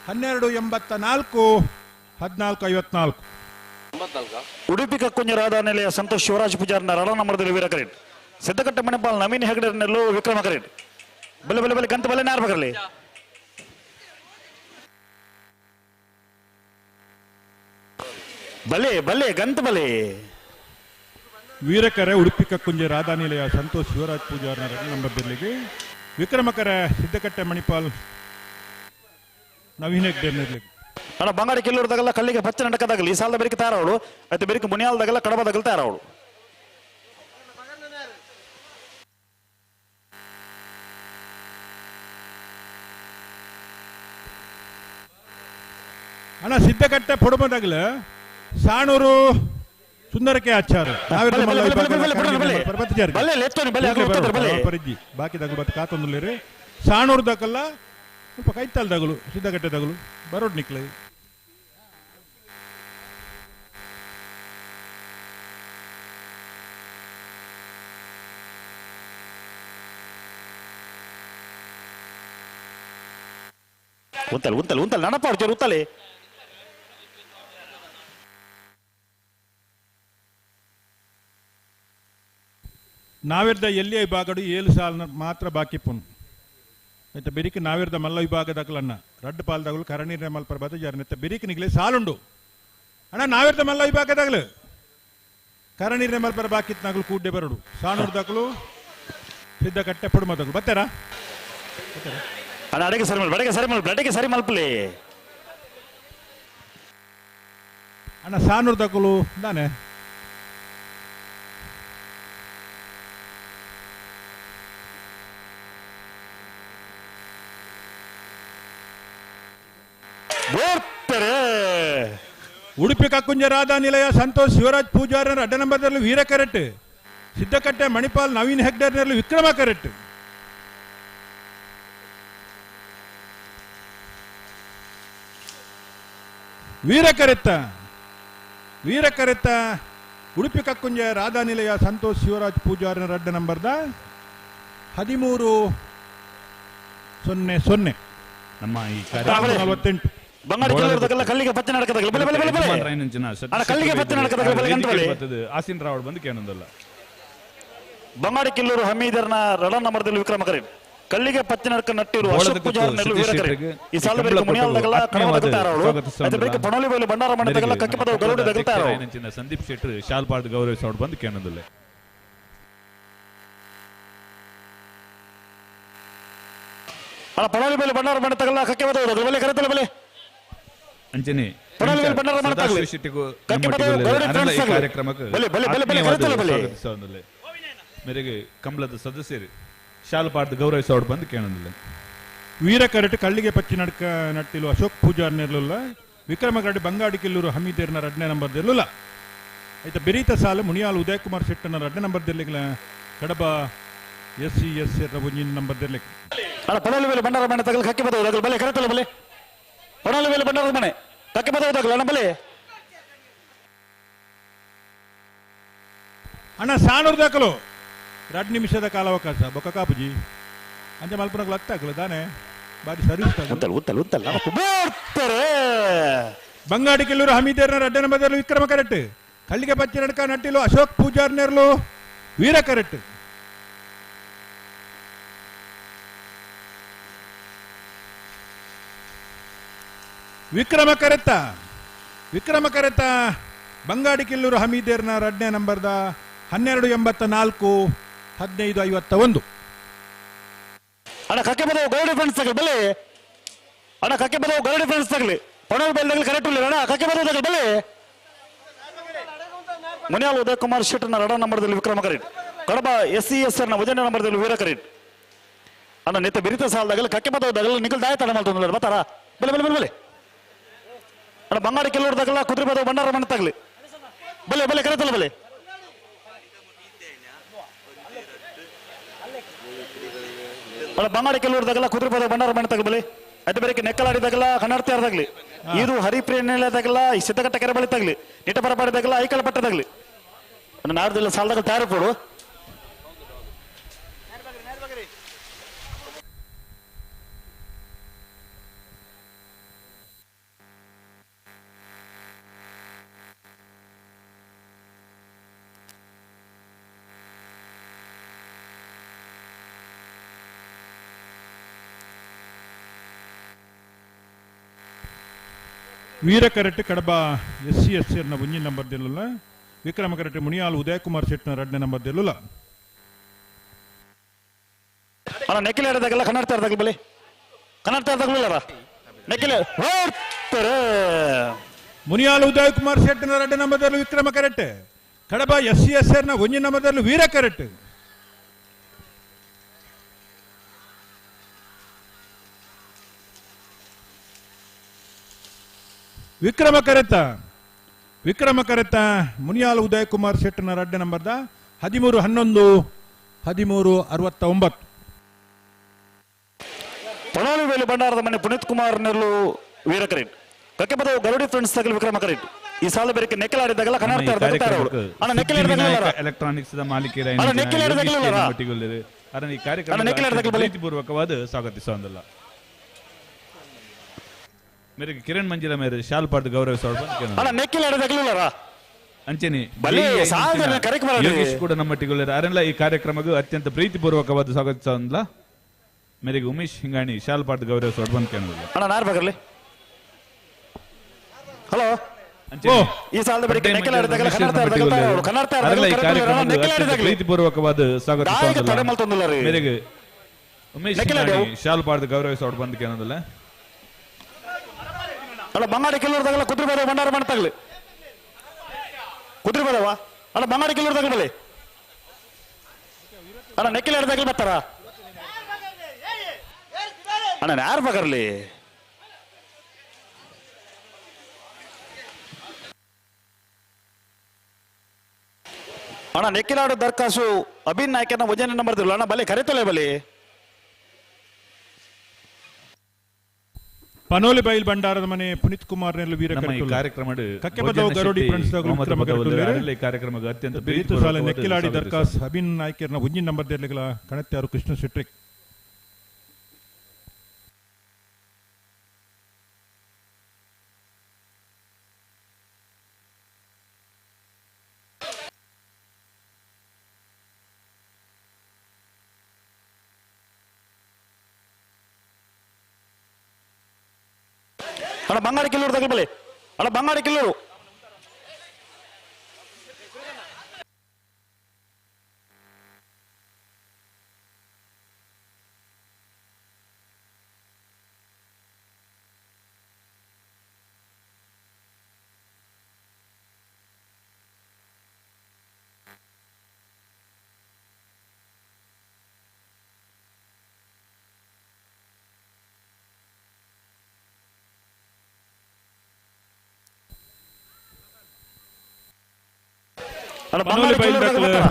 12.84 14.54. ಉಡುಪಿ ಕಕ್ಕುಂಜ ರಾಧಾ ನಿಲಯ ಸಂತೋಷ್ ಶಿವರಾಜ್ ಪೂಜಾರಿನ ರಡ ನಂಬರ್ದಲ್ಲಿ ವೀರ ಕರೆಕ್ಟ್. ಸಿದ್ದಕಟ್ಟೆ ಮಣಿಪಾಲ್ ನವೀನ್ ಹೆಗಡೆರ್ನೆಲ್ಲೂ ವಿಕ್ರಮ ಕರೆಕ್ಟ್. ಬಲೆ ಬಲೆ ಬಲೆ ಗಂತ ಬಲೆ ನಾರ್ ಬಗರ್ಲಿ. ಬಲೆ ಬಲೆ ಗಂತ ಬಲೆ. ವೀರಕರೆ ಉಡುಪಿ ಕಕ್ಕುಂಜ ರಾಧಾ ನಿಲಯ ಸಂತೋಷ್ ಶಿವರಾಜ್ ಪೂಜಾರಿನ ರಡ್ಡನೇ ನಂಬರ್ದಲ್ಲಿಗೆ ವಿಕ್ರಮಕರ ಸಿದ್ದಕಟ್ಟೆ ಮಣಿಪಾಲ್ ನವೀನ್ ಹೆಗ್ಡೆ. ಅಣ್ಣ ಬಂಗಾಡಿ ಕಿಲ್ಲೂರ್ದಾಗಲ್ಲ ಕಲ್ಲಿಗೆ ಪಚ್ಚ ನಡಕದಾಗಲಿ ಈ ಸಾಲದ ಬೆರಿಕೆ ತಯಾರವಳು. ಆಯ್ತು ಬೆರಿಕೆ ಮುನಿಯಾಲ್ದಾಗಲ್ಲ ಕಡಬದಾಗಲ ತಯಾರವಳು. ಅಣ್ಣ ಸಿದ್ದಕಟ್ಟೆ ಪೊಡಮದಾಗಲ ಸಾಣೂರು ಸುಂದರಕ್ಕೆ ಆಚಾರ ಬಾಕಿ ದಗಲು ಬತ್ತ ಕಾತೊಂದುಲ್ಲೇರಿ ಸಾಣೂರು ದಕಲ್ಲ ಸ್ವಲ್ಪ ಕೈತಾಲ್ ದಗಲು ಸಿದ್ದಕಟ್ಟೆ ದಗಲು ಬರೋಡ್ ನಿಕ್ಲ. ಉಂತಲ್ ಉಂತಲ್ ಉಂತಲ್ ನಡಪ ಅವ್ರು ಉತ್ತಲೆ. ನಾವಿರ್ದ ಎಲ್ಲಿಯ ವಿಭಾಗಡು 7 ಸಾಲ ಮಾತ್ರ ಬಾಕಿ ಪುನ್. అయితే ಬೆರಿಕ್ ನಾವಿರ್ದ ಮಲ್ಲ ವಿಭಾಗದಾಗಲನ್ನ ರಡ್ಡು ಪಾಲ್ದಾಗಲು ಕರಣೀರ ಮಲ್ಪರ ಬದ ಜಾರನೆತ್ತ ಬೆರಿಕ್ ನಿಗಲೆ ಸಾಲುಂಡು ಅಣ್ಣ. ನಾವಿರ್ದ ಮಲ್ಲ ವಿಭಾಗದಾಗಲು ಕರಣೀರ ಮಲ್ಪರ ಬಾಕಿತ್ನಾಗಲು ಕೂಡ್ಡೆ ಬರಡು ಸಾಣೂರು ದಾಖಲು ಸಿದ್ಧ ಕಟ್ಟೆ ಪೊಡುಮದಾಗಲು ಬತ್ತಾರಾ ಅಣ್ಣ. ಅಡಗೆ ಸರಿ ಮಲ್ಪ ಅಡಗೆ ಸರಿ ಮಲ್ಪ ಅಡಗೆ ಸರಿ ಮಲ್ಪಲಿ ಅಣ್ಣ. ಸಾಣೂರು ದಾಖಲು ದಾನೆ ಉಡುಪಿ ಕಕ್ಕುಂಜ ರಾಧಾ ನಿಲಯ ಸಂತೋಷ್ ಶಿವರಾಜ್ ಪೂಜಾರರ ಅಡ್ಡ ನಂಬರ್ದಲ್ಲಿ ವೀರ ಕರೆಕ್ಟ್. ಸಿದ್ದಕಟ್ಟೆ ಮಣಿಪಾಲ್ ನವೀನ್ ಹೆಗ್ಡರ್ನಲ್ಲಿ ವಿಕ್ರಮ ಕರೆಕ್ಟ್. ವೀರ ಕರೆತ್ತ ವೀರ ಕರೆತ್ತ ಉಡುಪಿ ಕಕ್ಕುಂಜ ರಾಧಾ ನಿಲಯ ಸಂತೋಷ್ ಶಿವರಾಜ್ ಪೂಜಾರನ ಅಡ್ಡ ನಂಬರ್ದ 13.00 ನಮ್ಮ ಈ 48. ಬಂಗಾಡಿ ಕಿಲ್ಲೂರ್ದಾಗಲ್ಲ ಕಲ್ಲಿಗೆ ಪಚ್ಚ ನಡಕದಾಗಲಿ ಬಲೆ ಬಲೆ ಬಲೆ ಬಲೆ ಕಲ್ಲಿಗೆ ಪಚ್ಚ ನಡಕದಾಗಲಿ ಬಲೆ ಗಂತ ಬಲೆ. ಆಸಿನ್ ರಾವಡ್ ಬಂದು ಕೇನೊಂದಲ್ಲ. ಬಂಗಾಡಿ ಕಿಲ್ಲೂರು ಹಮೀದರ್ನ ರಡ ನಂಬರ್ದಲ್ಲಿ ವಿಕ್ರಮ ಕರೆ. ಕಲ್ಲಿಗೆ ಪಚ್ಚ ನಡಕ ನಟ್ಟಿರು ಅಶೋಕ್ ಪೂಜಾರ್ ನೆಲ್ಲು ವೀರ ಕರೆ. ಈ ಸಾಲ ಬೆರಿಕೆ ಮುನಿಯಾಲ್ದಾಗಲ್ಲ ಕಡಬದಾಗಲ ತಯಾರವಳು. ಆಯ್ತು ಬೆರಿಕೆ ಪಣೋಲಿ ಬೈಲು ಬಂಡಾರ ಮಣದಾಗಲ್ಲ ಕಕ್ಕಿಪದ ಗರುಡ ದಗಲ ತಯಾರವಳು. ಸಂದೀಪ್ ಶೆಟ್ಟರ್ ಶಾಲ್ ಪಾಡ್ ಗೌರವಿಸೋಡ್ ಬಂದು ಕೇನೊಂದಲ್ಲ. ಅಲ್ಲ ಪಣೋಲಿ ಬೈಲು ಬಂಡಾರ ಮಣದಾಗಲ್ಲ ಕಕ್ಕಿಪದ ಬಲೆ ಕರೆತಲ ಬಲೆ. ಅಂಚನೆ ಸದಾಶಿವ ಶೆಟ್ಟಿಗೂ ಈ ಕಾರ್ಯಕ್ರಮಕ್ಕೆ ಸ್ವಾಗತಿಸುವುದಿಲ್ಲ. ಮೇರೆಗೆ ಕಂಬಳದ ಸದಸ್ಯರು ಶಾಲು ಪಾಡ್ದು ಗೌರವಿಸೋಡು ಬಂದು ಕೇಳೋದಿಲ್ಲ. ವೀರ ಕರಟ್ ಕಳ್ಳಿಗೆ ಪಚ್ಚಿ ನಡ್ಕ ನಟ್ಟಿಲು ಅಶೋಕ್ ಪೂಜಾರ್ ನೆರ್ಲುಲ್ಲ. ವಿಕ್ರಮ ಕರಟ್ ಬಂಗಾಡಿ ಕಿಲ್ಲೂರು ಹಮೀದೇರ್ನ ರಡ್ನೇ ನಂಬರ್ ದೆರ್ಲುಲ್ಲ. ಆಯ್ತಾ ಬೆರೀತ ಸಾಲು ಮುನಿಯಾಲ್ ಉದಯ್ ಕುಮಾರ್ ಶೆಟ್ಟನ ರಡ್ನೇ ನಂಬರ್ ದೆರ್ಲಿಕ್ಲ ಕಡಬ ಎಸ್ ಸಿ ಎಸ್ ಒಂಜಿನ ನಂಬರ್ ದೆರ್ಲಿಕ್. ಅಲ್ಲ ಪಡೋಲಿ ಮೇಲೆ ಬಂಡಾರ ಮನೆ ತಗಲ್ ಕಕ್ಕೆ ಬದಲು ಬಲೆ ಕರೆತಲ್ಲ ಬಲೆ ಪಡೋಲಿ ಮೇಲೆ ಬಂಡಾರದ ಮನೆ ಕಕ್ಕೆ ಬದಲು ಅಣ್ಣ ಬಲೆ ಅಣ್ಣ ಸಾನೂರು ದಾಖಲು 2 ನಿಮಿಷದ ಕಾಲಾವಕಾಶ ಬೊಕ್ಕ ಕಾಪುಜಿ ಅಂಚೆ ಮಲ್ಪನಗಳು ಅತ್ತಾಗಲು ತಾನೆ ಬಾರಿ ಸರ್ವಿಸ್ ಉತ್ತಲ್ ಉತ್ತಲ್ ಬಂಗಾಡಿ ಕಿಲ್ಲೂರು ಹಮೀದೇರ್ನ ರಡ್ಡನ ನಂಬರ್ ವಿಕ್ರಮ ಕರೆಕ್ಟ್ ಕಳ್ಳಿಗೆ ಪಚ್ಚಿ ನಡ್ಕ ನಟ್ಟಿಲು ಅಶೋಕ್ ಪೂಜಾರ್ ನೇರ್ಲು ವೀರ ಕರೆಕ್ಟ್. ವಿಕ್ರಮ ಕರೆತ್ತ ವಿಕ್ರಮ ಕರೆತ ಬಂಗಾಡಿ ಕಿಲ್ಲೂರು ಹಮೀದೇರ್ನ ರಡ್ನೇ ನಂಬರ್ದ 12.84 15.51. ಅಣ್ಣ ಕಕ್ಕೆ ಬದವು ಗೌಡಿ ಫ್ರೆಂಡ್ಸ್ ತಗಲಿ ಬಲೆ ಅಣ್ಣ ಕಕ್ಕೆ ಬದವು ಗೌಡಿ ಫ್ರೆಂಡ್ಸ್ ತಗಲಿ ಪಣೋಲ್ ಬೆಲ್ದಾಗಲಿ ಕರೆಕ್ಟ್ ಇಲ್ಲ ಅಣ್ಣ ಕಕ್ಕೆ ಬದವು ತಗಲಿ ಬಲೆ Muniyal Uday Kumar ಶೆಟ್ಟರ್ನ ರಡ ನಂಬರ್ದಲ್ಲಿ Vikrama correct. Kadaba S C S ನ ವಜನ ನಂಬರ್ದಲ್ಲಿ ವೀರ ಕರೆಕ್ಟ್. ಅಣ್ಣ ನಿತ್ತ ಬಿರಿತ ಸಾಲದಾಗಲಿ ಕಕ್ಕೆ ಬದವು ತಗಲಿ ನಿಖಲ್ ದಾಯ ತಡ ಮಾಡ್ತಂದ್ರೆ ಬತ್ತಾರ ಬಲೆ ಬಲೆ ಬಲೆ ಬಲೆ ಅಣ್ಣ ಬಂಗಾಡಿ ಕೆಲವರು ತಗಲ ಕುದುರೆ ಬದವು ಬಂಡಾರ ಮನೆ ತಗಲಿ ಬಲೆ ಬಲೆ ಕರೆತಲ್ಲ ಬಲೆ ಅಲ್ಲ ಬಂಗಾಡಿ ಕೆಲವರು ತಗಲ ಕುದುರೆ ಬದವು ಬಂಡಾರ ಮನೆ ತಗಲಿ ಬಲೆ ಅದು ಬೇರೆ ನೆಕ್ಕಲಾಡಿ ತಗಲ ಕನ್ನಡತಿಯಾರ ತಗಲಿ ಇದು ಹರಿಪ್ರಿಯ ತಗಲ ಈ ಸಿದ್ದಘಟ್ಟ ಕೆರೆ ಬಳಿ ತಗಲಿ ನಿಟ್ಟಪರಪಾಡಿ ತಗಲ ಐಕಲ ಪಟ್ಟ ತಗಲಿ ನಾಡ್ದಿಲ್ಲ ಸಾಲದಾಗ ತಯಾರು ಕೊಡು. Veera correct Kadaba S C S ನ ಒಂಜಿನ ನಂಬರ್ ದೆಲ್ಲುಲ್ಲ. ವಿಕ್ರಮ ಕರೆಕ್ಟ್ ಮುನಿಯಾಲ್ ಉದಯ್ ಕುಮಾರ್ ಶೆಟ್ಟನ ರಡ್ನೇ ನಂಬರ್ ದೆಲ್ಲುಲ್ಲ. ಅಣ್ಣ ನೆಕ್ಕಿಲೆ ಇಡದಾಗಲ್ಲ ಕನ್ನಡ ತರದಾಗಲಿ ಬಲೆ ಕನ್ನಡ ತರದಾಗಲಿಲ್ಲ ನೆಕ್ಕಿಲೆ ಮುನಿಯಾಲ್ ಉದಯ್ ಕುಮಾರ್ ಶೆಟ್ಟನ ರಡ್ನೇ ನಂಬರ್ ದೆಲ್ಲು Vikrama correct. Kadaba S C S ನ ಒಂಜಿನ ನಂಬರ್ ದೆಲ್ಲು ವೀರ ಕರೆಕ್ಟ್. ವಿಕ್ರಮ ಕರೆತ ವಿಕ್ರಮ ಕರೆತ ಮುನಿಯಾಲ್ ಉದಯ್ ಕುಮಾರ್ ಶೆಟ್ಟನ ರಡ್ಡೆ ನಂಬರ್ದ 13.11 13.69. ಪಣೋಲಿ ವೇಲು ಭಂಡಾರದ ಮನೆ ಪುನೀತ್ ಕುಮಾರ್ ನೆರ್ಲು ವೀರ ಕರೆಕ್ಟ್. ಕಕ್ಕೆ ಬದವು ಗರುಡಿ ಫ್ರೆಂಡ್ಸ್ ತಗಲಿ ವಿಕ್ರಮ ಕರೆಕ್ಟ್. ಈ ಸಾಲ ಬೇರೆ ನೆಕ್ಕಲಾಡಿದಾಗಲ್ಲ ಕನ್ನಡ ಎಲೆಕ್ಟ್ರಾನಿಕ್ಸ್ ಮಾಲೀಕರ ಈ ಕಾರ್ಯಕ್ರಮ ಪ್ರೀತಿಪೂರ್ವಕವಾದ ಸ್ವಾಗತಿಸುವುದಿಲ್ಲ. ಮೇರೆಗೆ ಕಿರಣ್ ಮಂಜಿಲ ಮೇರೆ ಶಾಲ್ ಪಾಡ್ದು ಗೌರವಿಸೋಣ ಅಂಚನೆ ಯೋಗೇಶ್ ಕೂಡ ನಮ್ಮಟ್ಟಿಗೊಳ್ಳರು ಅರೆಲ್ಲ ಈ ಕಾರ್ಯಕ್ರಮಕ್ಕೆ ಅತ್ಯಂತ ಪ್ರೀತಿಪೂರ್ವಕವಾದ ಸ್ವಾಗತಿಸೋದಿಲ್ಲ. ಮೇರೆಗೆ ಉಮೇಶ್ ಹಿಂಗಾಣಿ ಶಾಲ್ ಪಾಡ್ದು ಗೌರವಿಸೋಣ ಬಂದು ಕೇಳೋದಿಲ್ಲ. ಹಲೋ ಪ್ರೀತಿಪೂರ್ವಕವಾದ ಸ್ವಾಗತಿಸೋದಿಲ್ಲ. ಮೇರೆಗೆ ಉಮೇಶ್ ಹಿಂಗಾಣಿ ಶಾಲ್ ಪಾಡ್ದು ಗೌರವಿಸೋಣ ಬಂದು ಕೇಳೋದಿಲ್ಲ. ಅಲ್ಲ ಬಂಗಾಡಿ ಕೆಲವರು ತಗಲ ಕುದುರೆ ಬದವ ಬಂಡಾರ ಮನೆ ತಗಲಿ ಕುದುರೆ ಬದವ ಅಲ್ಲ ಬಂಗಾಡಿ ಕೆಲವರು ತಗಲಿ ಬಲೆ ಅಣ್ಣ ನೆಕ್ಕಿಲೆ ತಗಲಿ ಬರ್ತಾರ ಅಣ್ಣ ಯಾರು ಬಗರ್ಲಿ ಅಣ್ಣ ನೆಕ್ಕಿಲಾಡು ದರ್ಖಾಸು ಅಭಿನ್ ನಾಯ್ಕನ ವಜನ ನಂಬರ್ ದಿಲ್ಲ ಅಣ್ಣ ಬಲೆ ಕರೆತಲೆ ಬಲೆ ಪನೋಲಿ ಬೈಲ್ ಭಂಡಾರದ ಮನೆ ಪುನೀತ್ ಕುಮಾರ್ ನೆಲ್ಲು ವೀರ ಕಾರ್ಯಕ್ರಮ ಕಾರ್ಯಕ್ರಮ ಅತ್ಯಂತ ಸಾಲ ನೆಕ್ಕಿಲಾಡಿ ದರ್ಖಾಸ್ ಅಭಿನ್ ನಾಯ್ಕರ್ನ ಒಂಜಿನ ನಂಬರ್ ದೇರ್ಲಿಗಳ ಕಣತ್ಯಾರು ಕೃಷ್ಣ ಶೆಟ್ಟಿ. ಅಣ್ಣ ಬಂಗಾಡಿ ಕಿಲ್ಲೂರು ತಗಲಿ ಬಲೆ ಅಣ್ಣ ಬಂಗಾಡಿ ಕಿಲ್ಲೂರು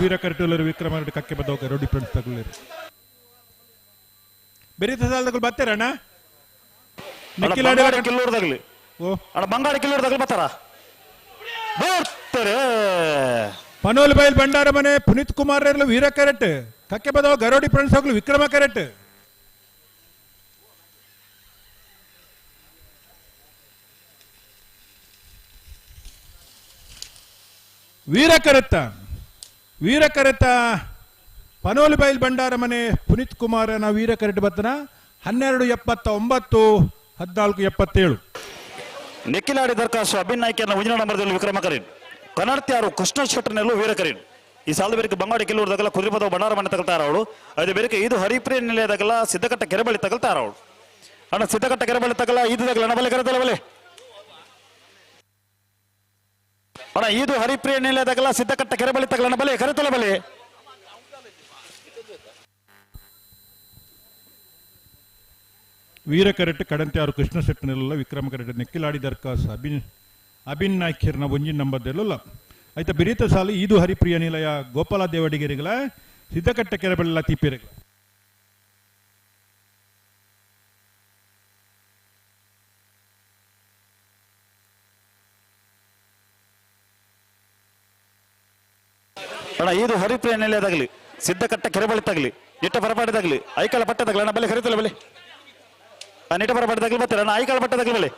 ವೀರ ಕರೆಟುಲರು ವಿಕ್ರಮ ಕಕ್ಕೆ ಬದೋಕ ರೋಡಿ ಫ್ರೆಂಡ್ಸ್ ತಗುಲೇರು ಬೆರೀತ ಸಾಲದಗಳು ಬರ್ತಾರಣ್ಣ ಕಿಲ್ಲೂರ್ದಾಗ್ಲಿ ಅಣ್ಣ ಬಂಗಾಡಿ ಕಿಲ್ಲೂರ್ದಾಗ್ಲಿ ಬರ್ತಾರ ಬರ್ತಾರೆ. ಪನೋಲ್ ಬೈಲ್ ಭಂಡಾರ ಮನೆ ಪುನೀತ್ ಕುಮಾರ್ ವೀರ ಕರೆಟ್ ಕಕ್ಕೆ ಬದವ ಗರೋಡಿ ಫ್ರೆಂಡ್ಸ್ ಹೋಗ್ಲು ವಿಕ್ರಮ ಕರೆಟ್. ವೀರ ಕರೆತ್ತ ವೀರ ಕರೆತ ಪನೋಲ್ ಬೈಲ್ ಭಂಡಾರ ಮನೆ ಪುನೀತ್ ಕುಮಾರನ ವೀರ ಕರೆಟ್ ಬತ್ತನ 12:79 14:77. ನಿಖಿಲಾಡಿ ದರ್ಖಾಸ್ತು ಅಭಿನ್ ನಾಯ್ಕರ್ನ ಮುಂದಿನ ನಂಬರ್ದಲ್ಲಿ ವಿಕ್ರಮ ಕರೀನ್ ಕನ್ನಡತ್ಯಾರು ಕೃಷ್ಣ ಶೆಟ್ಟರ್ನೆಲ್ಲೂ ವೀರ ಕರೀನ್. ಈ ಸಾಲದ ಬೇರೆ ಬಂಗಾಡಿ ಕಿಲ್ಲೂರ್ದಾಗಲ್ಲ ಕುದುರೆಪದ ಭಂಡಾರ ಮನೆ ತಗಲ್ತಾರ ಅವಳು. ಅದೇ ಬೇರೆ ಇದು ಹರಿಪ್ರಿಯ ನಿಲಯದಾಗಲ್ಲ ಸಿದ್ದಕಟ್ಟ ಕೆರೆಬಳ್ಳಿ ತಗಲ್ತಾರ ಅವಳು. ಅಣ್ಣ ಸಿದ್ದಕಟ್ಟ ಕೆರೆಬಳ್ಳಿ ತಗಲ್ಲ ಇದದಾಗಲ್ಲ ಅಣ್ಣ ಬಲೆ ಕರೆದಲ್ಲ ಬಲೆ ಅಣ್ಣ ಇದು ಹರಿಪ್ರಿಯ ನಿಲಯದಾಗಲ್ಲ ಸಿದ್ದಕಟ್ಟ ಕೆರೆಬಳ್ಳಿ ತಗಲಣ್ಣ ಬಲೆ ಕರೆತಲ್ಲ ಬಲೆ. ವೀರ ಕರೆಟ್ ಕಡಂತ್ಯಾರು ಕೃಷ್ಣ ಶೆಟ್ಟರ್ನೆಲ್ಲ ವಿಕ್ರಮ ಕರೆಟ್ ನೆಕ್ಕಿಲಾಡಿ ದರ್ಖಾಸ್ ಅಭಿನ್ ಅಭಿನ್ ನಾಯ್ಕರ್ನ ಒಂಜಿನ ನಂಬರ್ದಲ್ಲ ಆಯ್ತಾ. ಬಿರಿತ ಸಾಲು ಇದು ಹರಿಪ್ರಿಯ ನಿಲಯ ಗೋಪಾಲ ದೇವಡಿಗೆರಿಗಳ ಸಿದ್ದಕಟ್ಟ ಕೆರೆಬಳ್ಳ ತೀಪಿರಿಗಳ. ಅಣ್ಣ ಇದು ಹರಿಪ್ರಿಯ ನಿಲಯದಾಗಲಿ ಸಿದ್ದಕಟ್ಟ ಕೆರೆಬಳ್ಳಿ ತಗಲಿ ನಿಟ್ಟ ಪರಪಾಡಿದಾಗಲಿ ಐಕಾಳ ಪಟ್ಟದಾಗಲಿ ಅಣ್ಣ ಬಲೆ ಕರಿತಲ್ಲ ಬಲೆ ನಿಟ್ಟ ಪರಪಾಡಿದಾಗಲಿ ಬರ್ತಾರೆ ಅಣ್ಣ ಐಕಾಳ ಪಟ್ಟದಾಗಲಿ ಬಲೆ.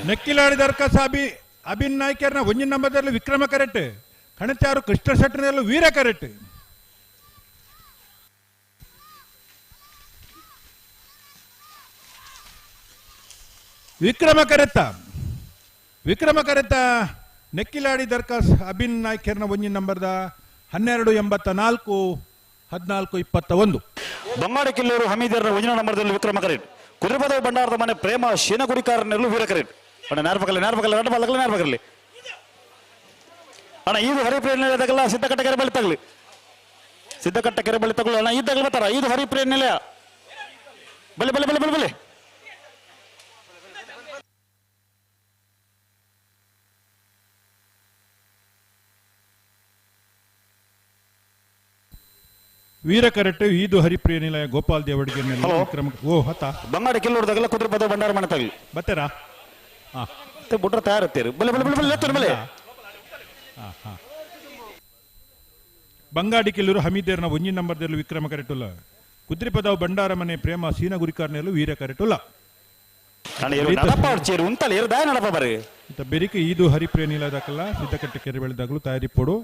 ನೆಕ್ಕಿಲಾಡಿ ದರ್ಖಾಸ್ ಅಭಿನ್ ನಾಯ್ಕರ್ನ ಒಂಜಿನ ನಂಬರ್ದಲ್ಲಿ ವಿಕ್ರಮ ಕರೆಟ್ ಕಣಚಾರು ಕೃಷ್ಣ ಶೆಟ್ಟರ್ನಲ್ಲೂ ವೀರ ಕರೆಟ್. ವಿಕ್ರಮ ಕರೆತ್ತ ವಿಕ್ರಮ ಕರೆತ್ತ ನೆಕ್ಕಿಲಾಡಿ ದರ್ಖಾಸ್ ಅಭಿನ್ ನಾಯ್ಕರ್ನ ಒಂಜಿನ ನಂಬರ್ದ 12:84 14:21. ಬಂಗಾಡಿ ಕಿಲ್ಲೂರು ಹಮೀದರ್ನ ಒಂಜಿನ ನಂಬರ್ದಲ್ಲಿ ವಿಕ್ರಮ ಕರೆಟ್ ಕುದುರೆಪದ ಭಂಡಾರದ ಮನೆ ಪ್ರೇಮ ಶೀನಗುಡಿಕಾರನೆಲ್ಲೂ ವೀರ ಕರೆಟ್. ಅಣ್ಣ ನಾರ್ಪಕಲ್ಲಿ ನಾರ್ಪಕಲ್ಲಿ ಎರಡು ಬಾಲಕಲ್ಲಿ ನಾರ್ಪಕಲ್ಲಿ ಅಣ್ಣ ಇದು ಹರಿಪ್ರಿಯ ನಿಲಯದಾಗಲ್ಲ ಸಿದ್ದಕಟ್ಟ ಕೆರೆ ಬಳಿ ತಗಲಿ ಸಿದ್ದಕಟ್ಟ ಕೆರೆ ಬಳಿ ತಗಲು ಅಣ್ಣ ಇದ್ದಾಗಲಿ ಬರ್ತಾರ ಇದು ಹರಿಪ್ರಿಯ ನಿಲಯ ಬಲೆ ಬಲೆ ಬಲೆ ಬಲೆ ಬಲೆ. ವೀರ ಕರೆಟ್ ಈದು ಹರಿಪ್ರಿಯ ನಿಲಯ ಗೋಪಾಲ್ ದೇವಡಿಗೆ ವಿಕ್ರಮ ಓ ಹತ್ತ ಬಂಗಾಡಿ ಕಿಲ್ಲೂರ್ದಾಗಲ್ಲ ಕುದುರೆಪದ ಭಂಡಾರ ಮನೆ ತಗಲಿ ಬರ್ತಾರಾ ಬುಟ್ರ ತಯಾರುತ್ತೀರಿ ಬಲೆ ಬಲೆ ಬಲೆ ಬಲೆ ಬಲೆ. ಬಂಗಾಡಿ ಕಿಲ್ಲೂರು ಹಮೀದೇರ್ನ ಒಂಜಿನ ನಂಬರ್ದಲ್ಲಿ ವಿಕ್ರಮ ಕರೆಟುಲ್ಲ ಕುದ್ರಿಪದವು ಭಂಡಾರ ಮನೆ ಪ್ರೇಮ ಸೀನ ಗುರಿಕಾರ್ನೆಲ್ಲೂ ವೀರ ಕರೆಟುಲ್ಲ. ಬೆರಿಕೆ ಈದು ಹರಿಪ್ರಿಯ ನಿಲಯದಾಕಲ್ಲ ಸಿದ್ದಕಟ್ಟೆ ಕೆರೆ ಬೆಳೆದಾಗಲೂ ತಯಾರಿ ಪೊಡು.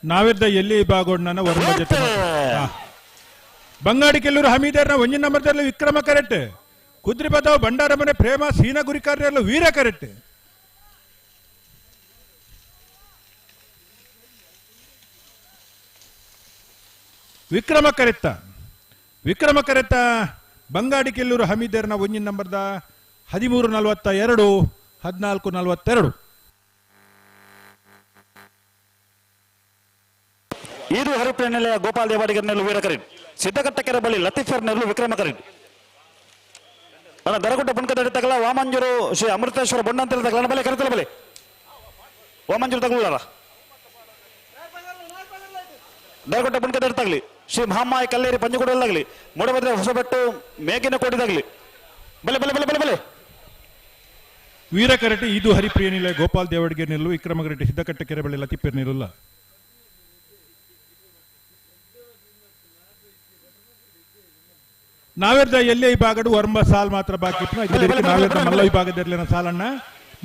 ನಾವಿದ್ದ ಎಲ್ಲಿ ಬಾಗೋಡ್ನ ವರುಣ ಜೊತೆ ಬಂಗಾಡಿ ಕೆಲ್ಲೂರು ಹಮೀದರ್ನ ಒಂಜಿನ ನಂಬರ್ದಲ್ಲಿ ವಿಕ್ರಮ ಕರೆಟ್ ಕುದ್ರಿಪದವು ಭಂಡಾರ ಮನೆ ಪ್ರೇಮ ಸೀನ ಗುರಿಕಾರ್ಯಲ್ಲ ವೀರ ಕರೆಟ್. ವಿಕ್ರಮ ಕರೆತ್ತ ವಿಕ್ರಮ ಕರೆತ್ತ ಬಂಗಾಡಿ ಕೆಲ್ಲೂರು ಹಮೀದರ್ನ ಒಂಜಿನ ನಂಬರ್ದ 13:42 14:42. ಇದು ಹರಿಪ್ರಿಯ ನಿಲಯ ಗೋಪಾಲ್ ದೇವಾಡಿಗರ್ನೆಲ್ಲೂ ವೀರ ಕರೀನ್ ಸಿದ್ದಕಟ್ಟಕೆರೆ ಬಳಿ ಲತೀಫರ್ ನೆರಳು ವಿಕ್ರಮ ಕರೆಟ್. ಅಣ್ಣ ದರಗುಡ್ಡ ಬುಣ್ಕದಡಿ ತಗಲ ವಾಮಂಜೂರು ಶ್ರೀ ಅಮೃತೇಶ್ವರ ಬೊಣ್ಣಂತೆಲ್ಲ ತಗಲ ಬಲೆ ಕರೆತಲ ಬಲೆ ವಾಮಂಜೂರು ತಗಲಲ್ಲ ದರಗುಡ್ಡ ಬುಣ್ಕದಡಿ ತಗಲಿ ಶ್ರೀ ಮಹಾಮಾಯಿ ಕಲ್ಲೇರಿ ಪಂಜುಗುಡಲ್ಲಾಗಲಿ ಮೂಡಬದ್ರೆ ಹೊಸಬೆಟ್ಟು ಮೇಗಿನ ಕೋಟಿದಾಗಲಿ ಬಲೆ ಬಲೆ ಬಲೆ ಬಲೆ ಬಲೆ. ವೀರಕರಟಿ ಇದು ಹರಿಪ್ರಿಯ ನಿಲಯ ಗೋಪಾಲ್ ದೇವಡಿಗೆ ನಿಲ್ಲು ವಿಕ್ರಮಗರಟಿ ಸಿದ್ದಕಟ್ಟೆ ಕೆರೆ ಬಳಿ ಲತೀಫರ್ ನಿಲ್ಲುಲ್ಲ. ನಾವೇರ್ದ ಎಲ್ಲೇ ಈ ಭಾಗಡು ಒರ್ಂಬ ಸಾಲ್ ಮಾತ್ರ ಬಾಕಿ. ನಾವೇರ್ದ ಮಲ್ಲ ವಿಭಾಗದ ಇರ್ಲಿನ ಸಾಲಣ್ಣ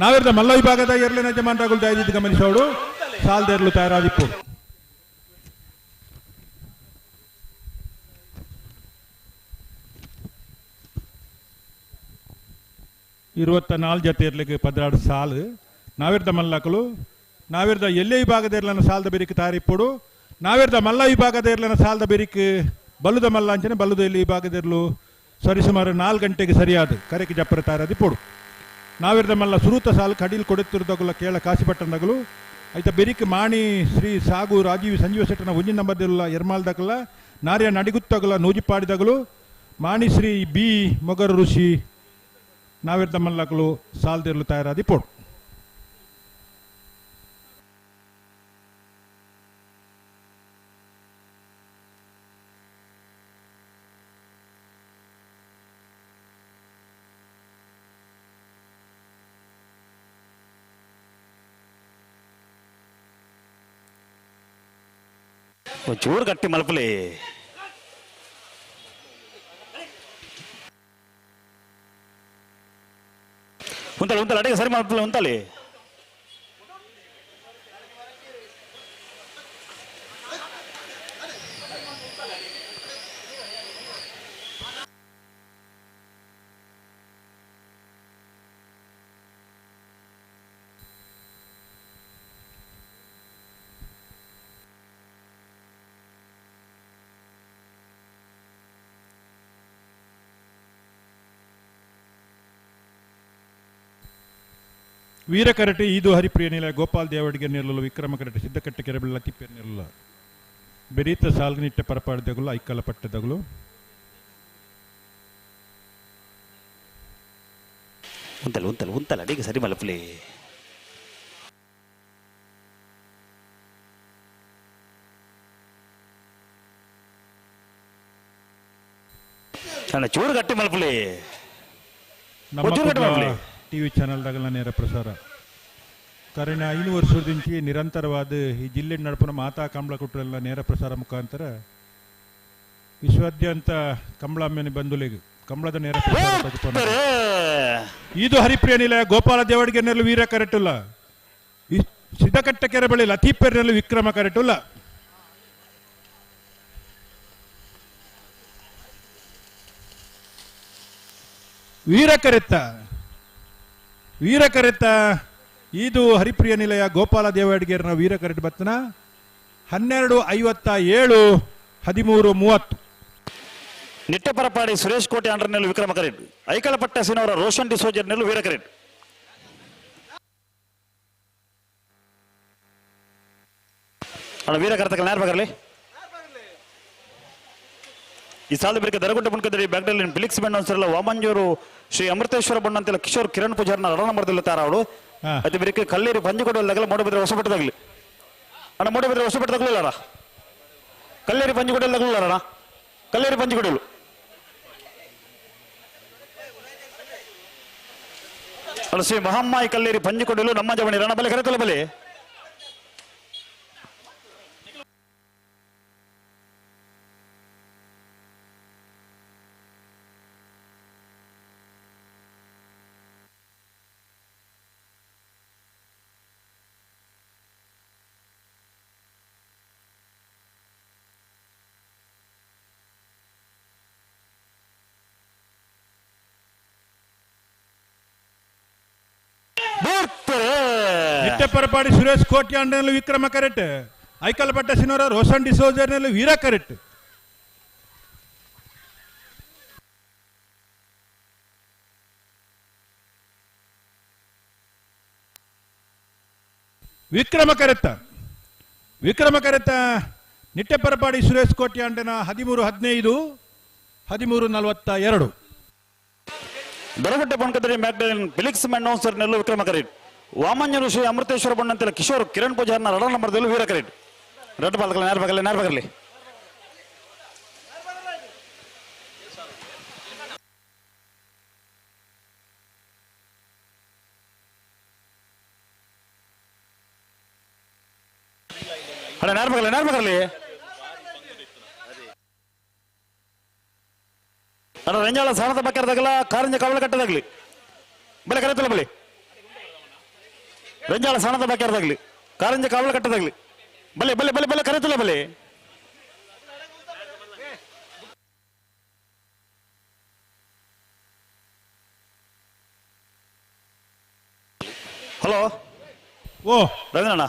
ನಾವೇರ್ದ ಮಲ್ಲ ವಿಭಾಗದ ಎರ್ಲಿನ ಯಜಮಾನರಾಗುಲ್ ದಯದಿದ್ದು ಗಮನಿಸೋಡು ಸಾಲ್ದೇರ್ಲು ತಯಾರಾದಿಪ್ಪು. 24 ಜೊತೆ ಇರ್ಲಿಕ್ಕೆ 12 ಸಾಲು ನಾವೇರ್ದ ಮಲ್ಲಕಲು ನಾವೇರ್ದ ಎಲ್ಲೇ ವಿಭಾಗದ ಇರ್ಲನ ಸಾಲದ ಬೆರಿಕ್ ತಯಾರಿಪ್ಪುಡು ನಾವೇರ್ದ ಮಲ್ಲ ವಿಭಾಗದ ಇರ್ಲನ ಸಾಲದ ಬೆರಿಕ್ ಬಲ್ಲುದ ಮಲ್ಲ ಅಂಚನೆ ಬಲ್ಲುದ ಎಲ್ಲಿ ವಿಭಾಗದಿರಲು ಸರಿಸುಮಾರು 4 ಗಂಟೆಗೆ ಸರಿಯಾದ ಕರೆಗೆ ಜಪ್ಪರ ತಾರದಿ ಪೋಡು. ನಾವಿರ್ದ ಮಲ್ಲ ಸುರೂತ ಸಾಲು ಕಡೀಲ್ ಕೊಡುತ್ತಿರುದಗುಲ ಕೇಳ ಕಾಶಿಪಟ್ಟಣದಗಲು ಐತ ಬೆರಿಕ್ ಮಾಣಿ ಶ್ರೀ ಸಾಗು ರಾಜೀವ್ ಸಂಜೀವ ಶೆಟ್ಟನ ಒಂಜಿನ ನಂಬರ್ದಿಲ್ಲ ಎರ್ಮಾಲ್ದಗಲ ನಾರ್ಯ ನಡಿಗುತ್ತಗಲ ನೂಜಿಪಾಡಿದಗಲು ಮಾಣಿ ಶ್ರೀ ಬಿ ಮೊಗರು ಋಷಿ ನಾವಿರ್ದ ಮಲ್ಲಕಲು ಸಾಲ್ದಿರಲು ತಯಾರಾದಿ ಪೋಡು. ಚೂರು ಗಟ್ಟಿ ಮಲ್ಪಲಿ ಉಂತಲೆ ಉಂತಲೆ ಅಡಿಗೆ ಸರಿ ಮಲ್ಪಲೆ ಉಂತಲೆ. ವೀರಕರಟಿ ಈದು ಹರಿಪ್ರಿಯ ನಿಲಯ ಗೋಪಾಲ್ ದೇವಡಿಗೆ ನಿಲ್ಲಲು ವಿಕ್ರಮ ಕರಟಿ ಸಿದ್ದಕಟ್ಟೆ ಕೆರೆಬೆಳ್ಳ ತಿಪ್ಪೆ ನಿಲ್ಲ ಬೆರೀತ ಸಾಲ್ಗನಿಟ್ಟೆ ಪರಪಾಡಿದಗಲು ಐಕಲ ಪಟ್ಟದಗಲು ಉಂತಲೆ ಉಂತಲೆ ಉಂತಲೆ ಅಡಿಗೆ ಸರಿ ಮಲಪಲಿ. ಅಣ್ಣ ಚೂರು ಗಟ್ಟಿ ಮಲಪಲಿ. ಟಿವಿ ಚಾನೆಲ್ದಾಗಲ ನೇರ ಪ್ರಸಾರ ಕರಿನ 5 ವರ್ಷದಿಂಚಿ ನಿರಂತರವಾದ ಈ ಜಿಲ್ಲೆ ನಡಪುನ ಮಾತಾ ಕಂಬಳ ಕುಟ್ರೆಲ್ಲ ನೇರ ಪ್ರಸಾರ ಮುಖಾಂತರ ವಿಶ್ವಾದ್ಯಂತ ಕಂಬಳಮ್ಮನೆ ಬಂಧುಲಿಗೆ ಕಂಬಳದ ನೇರ ಪ್ರಸಾರ. ಇದು ಹರಿಪ್ರಿಯ ನಿಲಯ ಗೋಪಾಲ ದೇವಡಿಗೆ ನೆರಳು ವೀರ ಕರೆಟುಲ್ಲ ಸಿದ್ದಕಟ್ಟೆ ಕೆರೆ ಬಳಿ ಲತೀಪೆರ್ನಲ್ಲಿ ವಿಕ್ರಮ ಕರೆಟುಲ್ಲ. ವೀರ ಕರೆತ್ತ ವೀರ ಕರೆತ್ತ ಇದು ಹರಿಪ್ರಿಯ ನಿಲಯ ಗೋಪಾಲ ದೇವಡಿಗೇರನ ವೀರ ಕರೆಟ್ ಬತ್ತನ 12:57 13:30. ನಿಟ್ಟಪರಪಾಡಿ ಸುರೇಶ್ ಕೋಟೆ ಅಂಡರ್ನಲ್ಲಿ ವಿಕ್ರಮ ಕರೆಟ್ ಐಕಲಪಟ್ಟ ಸಿನವರ ರೋಷನ್ ಡಿಸೋಜರ್ ನೆಲ್ಲು ವೀರ ಕರೆಟ್. ಅಣ್ಣ ವೀರ ಕರೆತಕಲ್ ಯಾರು ಬರಲಿ ಈ ಸಾಲದ ಬಳಿಕ ದರಗುಡ್ಡ ಬುಣ್ಕದಡಿ ಬ್ಯಾಗ್ಡಲ್ಲಿ ಬಿಲಿಕ್ಸ್ ಬೆಣ್ಣ ಅನ್ಸರಲ್ಲ ವಾಮಂಜೂರು ಶ್ರೀ ಅಮೃತೇಶ್ವರ ಬಣ್ಣ ಅಂತೆಲ್ಲ ಕಿಶೋರ್ ಕಿರಣ್ ಪೂಜಾರ್ನ ರಣ ಮರದಲ್ಲಿ ತಾರ ಅವಳು ಅತಿ ಬಳಿಕ ಕಲ್ಲೇರಿ ಪಂಜಿಕೊಡಲ್ದಾಗಲ ಮೂಡಬಿದ್ರೆ ಹೊಸಪಟ್ಟದಾಗಲಿ ಅಣ್ಣ ಮೂಡಬಿದ್ರೆ ಹೊಸಪಟ್ಟದಾಗಲಿಲ್ಲ ಕಲ್ಲೇರಿ ಪಂಜಿಕೊಡಲ್ದಾಗಲಿಲ್ಲ ಅಣ್ಣ ಕಲ್ಲೇರಿ ಪಂಜಿಕೊಡಲು ಅಣ್ಣ ಶ್ರೀ ಮಹಮ್ಮಾಯಿ ಕಲ್ಲೇರಿ ಪಂಜಿಕೊಡಲು ನಮ್ಮ ಜವಣಿ ರಣ ಬಲೆ ಕರೆತಲ ಬಲೆ. ನಿಟ್ಟಪರಪಾಡಿ ಸುರೇಶ್ ಕೋಟ್ಯಾಂಡನಲ್ಲಿ ವಿಕ್ರಮ ಕರೆಟ್ ಐಕಲ್ಪಟ್ಟ ಸಿನೋರ ರೋಷನ್ ಡಿಸೋಜರ್ನಲ್ಲಿ ವೀರ ಕರೆಟ್. ವಿಕ್ರಮ ಕರೆತ್ತ ವಿಕ್ರಮ ಕರೆತ್ತ ನಿಟ್ಟೆಪರಪಾಡಿ ಸುರೇಶ್ ಕೋಟ್ಯಾಂಡನ 13-15, 13-42. ದರಗುಡ್ಡೆ ಬೊಣ್ಕದರಿ ಮ್ಯಾಗ್ಡಲಿನ್ ಫಿಲಿಕ್ಸ್ ಮೆಂಡೋನ್ಸರ್ ನೆಲ್ಲು ವಿಕ್ರಮ ಕರೀಟ್. ವಾಮಂಜೂರು ಶ್ರೀ ಅಮೃತೇಶ್ವರ ಬೊಣ್ಣಂತೆಲ್ಲ ಕಿಶೋರ್ ಕಿರಣ್ ಪೂಜಾರ್ನ ರಡ ನಂಬರ್ದಲ್ಲಿ ವೀರ ಕರೀಟ್. ರೆಡ್ ಬಾಲ್ಕಲ್ಲ ನೇರ ಬಗಲ್ಲ ನೇರ ಬಗಲಿ. ಅಣ್ಣ ನೇರ ಬಗಲ್ಲ ನೇರ ಬಗಲಿ. ಅಣ್ಣ ರಂಜಾಳ ಸಾಣದ ಬಕ್ಕರದಾಗಲ್ಲ ಕಾರಂಜ ಕಾವಲ ಕಟ್ಟದಾಗ್ಲಿ ಬಲೆ ಕರೆತಲ್ಲ ಬಲಿ. ರಂಜಾಳ ಸಾಣದ ಬಕ್ಕರದಾಗ್ಲಿ ಕಾರಂಜ ಕಾವಲ ಕಟ್ಟದಾಗ್ಲಿ ಬಲೆ ಬಲೆ ಬಲೆ ಬಲೆ ಕರೆತಲ್ಲ ಬಲೆ. ಹಲೋ ಓ ರವೀಂದ್ರಣ್ಣ,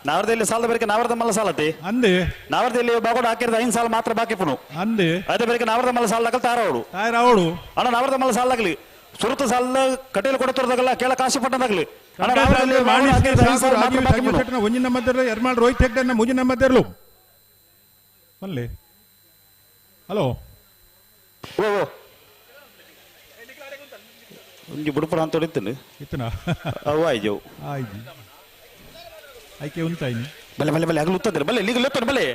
ನಾವರ್ದಲ್ಲಿ ಸಾಲದ ಬೇರೆ ನಾವರ್ದ ಮಲ್ಲ ಸಾಲತಿ ಅಂದೆ. ನಾವರ್ದಲ್ಲಿ ಬಾಗೋಡ ಹಾಕಿರದ 5 ಸಾಲ ಮಾತ್ರ ಬಾಕಿ ಪುನು ಅಂದೆ. ಅದೇ ಬೇರೆ ನಾವರ್ದ ಮಲ್ಲ ಸಾಲ ದಾಖಲು ತಾರವಳು ತಾರವಳು. ಅಣ್ಣ ನಾವರ್ದ ಮಲ್ಲ ಸಾಲ ಆಗಲಿ ಸುರುತ ಸಾಲ ಕಟೀಲು ಕೊಡತರದಾಗಲ್ಲ ಕೇಳ ಕಾಶಿಪಟ್ಟಣದಾಗಲಿ. ಒಂಜಿನ ಮಧ್ಯರು ಎರ್ಮಾಳ್ ರೋಹಿತ್ ಹೆಗ್ಡೆ ಮುಂಜಿನ ಮಧ್ಯರು ಅಲ್ಲಿ. ಹಲೋ ಓ ಒಂಜಿ ಬುಡುಪುರ ಅಂತ ಹೊಡಿತೀನಿ ಇತ್ತನ ಅವು ಆಯ್ಜವು ಆಯ್ತು ಆಯ್ಕೆ ಉಂಟಾಯ್ನಿ. ಬಲೆ ಬಲೆ ಬಲೆ ಹಗಲು ಉತ್ತಂದ್ರೆ ಬಲೆ ಲೀಗಲ್ ಎತ್ತನೆ ಬಲೆ.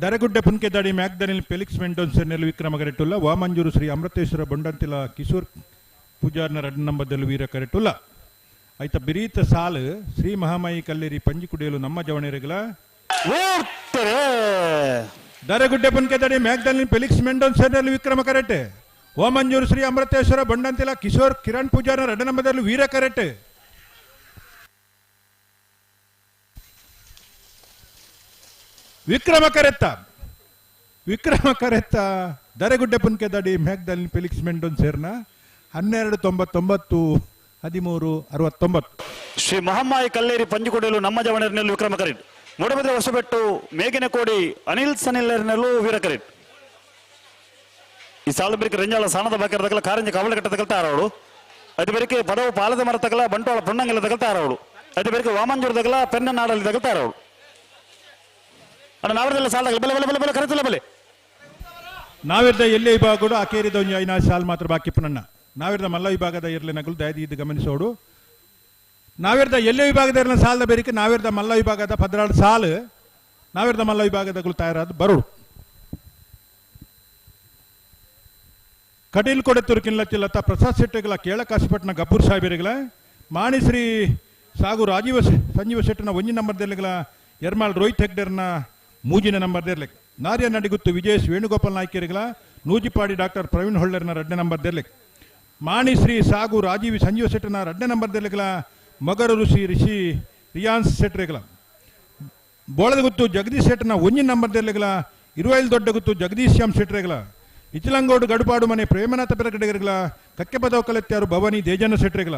ದರಗುಡ್ಡೆ ಪುನ್ಕೆದಾಡಿ ಮ್ಯಾಗ್ದನಿಲ್ ಫೆಲಿಕ್ಸ್ ಮೆಂಡೋನ್ಸನ್ ವಿಕ್ರಮ ಕರೆಟುಲ್ಲ. ವಾಮಂಜೂರು ಶ್ರೀ ಅಮೃತೇಶ್ವರ ಬೊಂಡಂತಿಲ ಕಿಶೋರ್ ಪೂಜಾರ್ನ ರಡ್ ನಂಬದಲ್ಲಿ ವೀರ ಕರೆಟುಲ್ಲ. ಆಯ್ತ ಬಿರೀತ ಸಾಲು ಶ್ರೀ ಮಹಾಮಾಯಿ ಕಲ್ಲೇರಿ ಪಂಜಿ ಕುಡಿಯಲು ನಮ್ಮ ಜವಣೆರಗಲ. ದರಗುಡ್ಡೆ ಪುನ್ಕೆದಾಡಿ ಮ್ಯಾಗ್ದನಿಲ್ ಫೆಲಿಕ್ಸ್ ಮೆಂಡೋನ್ಸನ್ ವಿಕ್ರಮ ಕರೆಟೆ. ವಾಮಂಜೂರು ಶ್ರೀ ಅಮೃತೇಶ್ವರ ಬೊಂಡಂತಿಲ ಕಿಶೋರ್ ಕಿರಣ್ ಪೂಜಾರ್ನ ರಡ್ ನಂಬದಲ್ಲಿ ವೀರ ಕರೆಟೆ. ವಿಕ್ರಮ ಕರೆತ್ತ ವಿಕ್ರಮ ಕರೆತ್ತ ದರೆಗುಡ್ಡೆ ಪುನ್ಕೆದಾಡಿ ಮ್ಯಾಗ್ದಲಿನ್ ಫೆಲಿಕ್ಸ್ ಮೆಂಡೋನ್ ಸೇರ್ನ 12.99, 13.69. ಶ್ರೀ ಮಹಮ್ಮಾಯಿ ಕಲ್ಲೇರಿ ಪಂಜಿಕೊಡೆಯಲು ನಮ್ಮ ಜವಣರ್ನಲ್ಲೂ ವಿಕ್ರಮ ಕರೆಟ್. ಮೂಡಬಿದ್ರೆ ಹೊಸಬೆಟ್ಟು ಮೇಗಿನಕೋಡಿ ಅನಿಲ್ ಸನಿಲ್ಲರ್ನಲ್ಲೂ ವೀರ ಕರೆಟ್. ಈ ಸಾಲು ಬೇರಿಕೆ ರಂಜಾಳ ಸಾಣದ ಬಾಕರದಗಲ ಕಾರಂಜಿ ಕವಳ ಕಟ್ಟದಗಲ ತಾರವಳು. ಅದು ಬೇರಿಕೆ ಪದವು ಪಾಲದ ಮರತಗಲ ಬಂಟವಾಳ ಪೊಣ್ಣಂಗಲ ತಗಲ ತಾರವಳು. ಅದು ಬೇರಿಕೆ ವಾಮಂಜೂರದಗಲ ಪೆನ್ನನಾಡಲ್ಲಿ ತಗಲ ತಾರವಳು. ಅಣ್ಣ ನಾವರ್ದೆಲ್ಲ ಸಾಲ ಬಲೆ ಬಲೆ ಬಲೆ ಬಲೆ ಕರೆತಲ್ಲ ಬಲೆ. ನಾವಿರ್ದ ಎಲ್ಲೇ ವಿಭಾಗಗಳು ಅಕೇರಿದ ಒಂದು ಐನಾ ಸಾಲ್ ಮಾತ್ರ ಬಾಕಿ ಪುನಣ್ಣ. ನಾವಿರ್ದ ಮಲ್ಲ ವಿಭಾಗದ ಇರ್ಲಿನಗಳು ದಯದಿ ಇದು ಗಮನಿಸೋಡು. ನಾವಿರ್ದ ಎಲ್ಲೇ ವಿಭಾಗದ ಇರಲಿನ ಸಾಲದ ಬೇರಿಕೆ ನಾವಿರ್ದ ಮಲ್ಲ ವಿಭಾಗದ 16 ಸಾಲು ನಾವಿರ್ದ ಮಲ್ಲ ವಿಭಾಗದಗಳು ತಯಾರಾದ ಬರೋಡು. ಕಟೀಲ್ ಕೊಡೆತ್ತೂರು ಕಿಲ್ಲಚ್ಚಿಲ್ಲತ್ತ ಪ್ರಸಾದ್ ಶೆಟ್ಟಿಗಳ ಕೇಳಕಾಶಿಪಟ್ಟಣ ಗಬ್ಬೂರ್ ಸಾಹೇಬರಿಗಳ ಮಾಣಿಶ್ರೀ ಸಾಗು ರಾಜೀವ ಸಂಜೀವ ಶೆಟ್ಟನ ಒಂಜಿ ನಂಬರ್ದಲ್ಲಿಗಳ ಎರ್ಮಾಳ್ ರೋಹಿತ್ ಹೆಗ್ಡೆರ್ನ ಮೂಜಿನ ನಂಬರ್ದಿರ್ಲಿಕ್ಕೆ ನಾರ್ಯ ನಡಿಗುತ್ತು ವಿಜಯೇಶ್ ವೇಣುಗೋಪಾಲ್ ನಾಯ್ಕರಿಗಳ ನೂಜಿಪಾಡಿ ಡಾಕ್ಟರ್ ಪ್ರವೀಣ್ ಹೊಳ್ಳರ್ನ 2ನೇ ನಂಬರ್ದಿರ್ಲಿಕ್ಕೆ ಮಾಣಿಶ್ರೀ ಸಾಗು ರಾಜೀವ್ ಸಂಜೀವ ಶೆಟ್ಟನ 2ನೇ ನಂಬರ್ದಿರ್ಲಿಕ್ಕಲ ಮಗರು ಋಷಿ ರಿಷಿ ರಿಯಾನ್ಸ್ ಶೆಟ್ರಿಗಳ ಬೋಳದಗುತ್ತು ಜಗದೀಶ್ ಶೆಟ್ಟನ ಒಂಜಿನ ನಂಬರ್ದಿರ್ಲಿಕ್ಕಲ ಇರುವೈಲ್ ದೊಡ್ಡಗುತ್ತು ಜಗದೀಶ್ ಶ್ಯಾಮ್ ಶೆಟ್ರಿಗಳ ಇಚಲಂಗೋಡು ಗಡುಪಾಡು ಮನೆ ಪ್ರೇಮನಾಥ ಪೆರಗಡೆಗರಿಗಳ ಕಕ್ಕೆಪದವು ಕಲೆತ್ಯಾರು ಭವಾನಿ ದೇಜನ ಶೆಟ್ರಿಗಳ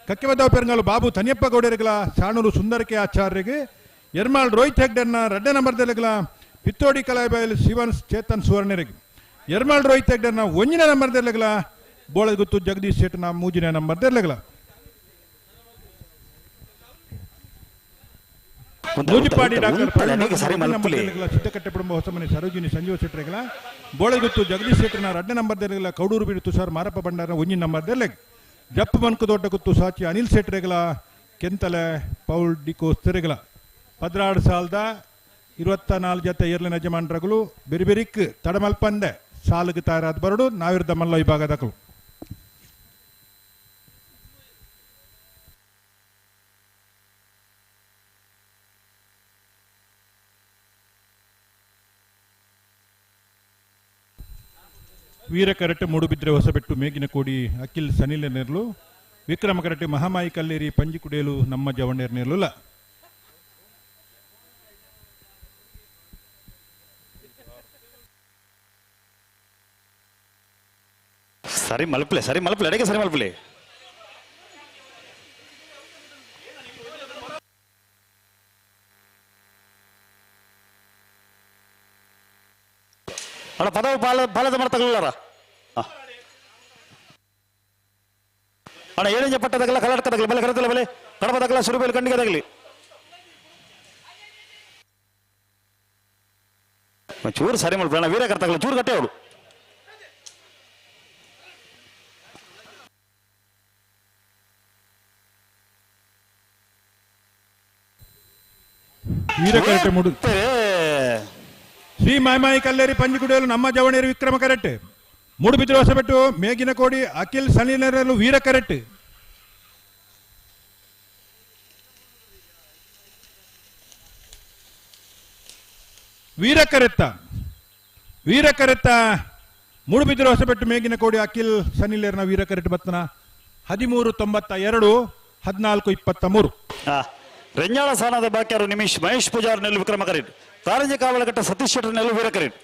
ಕಕ್ಕೆಪದವು ಪೆರಂಗಾಲು ಬಾಬು ತನಿಯಪ್ಪ ಗೌಡರಿಗಳ ಸಾಣೂರು ಸುಂದರಕೆ ಆಚಾರ್ಯರಿಗೆ ಎರ್ಮಾಳ್ ರೋಹಿತ್ ಹೆಗ್ಡೆರ್ನ 2ನೇ ನಂಬರ್ದಲ್ಲಿಗಳ ಪಿತ್ತೋಡಿ ಕಲಾಬೈಲ್ ಶಿವನ್ ಚೇತನ್ ಸುವರ್ಣರಿಗೆ ಎರ್ಮಾಳ್ ರೋಹಿತ್ ಹೆಗ್ಡೆರ್ನ 1ನೇ ನಂಬರ್ದಲ್ಲಿಗಳ ಬೋಳಗುತ್ತು ಜಗದೀಶ್ ಶೆಟ್ಟನ 3ನೇ ನಂಬರ್ದಲ್ಲಿಗಳ ನೂಜಿಪಾಡಿ ಡಾಕ್ಟರ್ ಸಿದ್ದಕಟ್ಟೆ ಕುಟುಂಬ ಹೊಸಮನೆ ಸರೋಜಿನಿ ಸಂಜೀವ ಶೆಟ್ಟರಿಗಳ ಬೋಳಗುತ್ತು ಜಗದೀಶ್ ಶೆಟ್ಟನ 2ನೇ ನಂಬರ್ದಲ್ಲಿಗಳ ಕೌಡೂರು ಬೀಡು ತುಷಾರ್ ಮಾರಪ್ಪ ಭಂಡಾರ 1ನೇ ನಂಬರ್ದಲ್ಲಿ ಜಪ್ಪು ಬನ್ಕು ದೊಡ್ಡಗುತ್ತು ಸಾಚಿ ಅನಿಲ್ ಶೆಟ್ಟರಿಗಳ ಕೆಂತಲೆ ಪೌಲ್ ಡಿಕೋಸ್ತರಿಗಳ 16 ಸಾಲದ 24 ಜೊತೆ ಏರ್ಲಿನ ಯಜಮಾನರುಗಳು ಬೆರಿಬೆರಿಕ್ ತಡಮಲ್ಪಂದೆ ಸಾಲಿಗೆ ತಯಾರಾದ ಬರಡು ನಾವಿರ್ದ ಮಲ್ಲ ವಿಭಾಗದಕಲು. ವೀರ ಕರಟೆ ಮೂಡುಬಿದ್ರೆ ಹೊಸಬೆಟ್ಟು ಮೇಗಿನಕೋಡಿ ಅಖಿಲ್ ಸನಿಲ ನೆರಳು ವಿಕ್ರಮ ಕರಟೆ ಮಹಾಮಾಯಿ ಕಲ್ಲೇರಿ ಪಂಜಿ ಕುಡಿಯಲು ನಮ್ಮ ಜವಣ್ಣೇರ್ ನೆರಳುಲ್ಲ. ಸರಿ ಮಲ್ಪಲೆ ಸರಿ ಮಲ್ಪಲೆ ಅಡಿಗೆ ಸರಿ ಮಲ್ಪಲೆ. ಅಣ್ಣ ಪದವು ಪಾಲ ಪಾಲದ ಮರತಗಲ್ಲಾರ ಅಣ್ಣ ಏಳಿಂಜ ಪಟ್ಟದಾಗಲ್ಲ ಕಲಾಟಕದಾಗಲಿ ಬಲೆ ಕರತಲ್ಲ ಬಲೆ ಕಡಪದಾಗಲ್ಲ ಸುರುಬೇಲು ಕಣ್ಣಿಗೆ ಚೂರು ಸರಿ ಮಾಡ್ಬೇಡ ವೀರ ಕರ್ತಾಗಲ್ಲ ಚೂರು ಕಟ್ಟೆ ಅವಳು ವೀರ ಕರೆಟೆ ಮುಡು ಶ್ರೀ ಮಾಯಮಾಯಿ ಕಲ್ಲೇರಿ ಪಂಜಿಗುಡಿಯಲು ನಮ್ಮ ಜವಣೇರಿ ವಿಕ್ರಮ ಕರೆಟೆ ಮೂಡುಬಿದಿರೆ ಹೊಸಬೆಟ್ಟು ಮೇಗಿನಕೋಡಿ ಅಖಿಲ್ ಸನಿಲರಲು ವೀರ ಕರೆಟೆ ವೀರ ಕರೆತ್ತ ವೀರ ಕರೆತ್ತ ಮೂಡುಬಿದಿರೆ ಹೊಸಬೆಟ್ಟು ಮೇಗಿನಕೋಡಿ ಅಖಿಲ್ ಸನಿಲೇರ್ನ ವೀರ ಕರೆಟ್ ಬತ್ತನ 13.92 14.23. ರೆಂಜಾಳ ಸಾನದ ಬಾಕ್ಯಾರು ನಿಮಿಷ್ ಮಹೇಶ್ ಪೂಜಾರ್ ನೆಲ್ಲು ವಿಕ್ರಮ ಕರೀಟ್ ಕಾರಂಜಿ ಕಾವಲಘಟ್ಟ ಸತೀಶ್ ಶೆಟ್ಟರ್ ನೆಲ್ಲು ವೀರ ಕರೀಟ್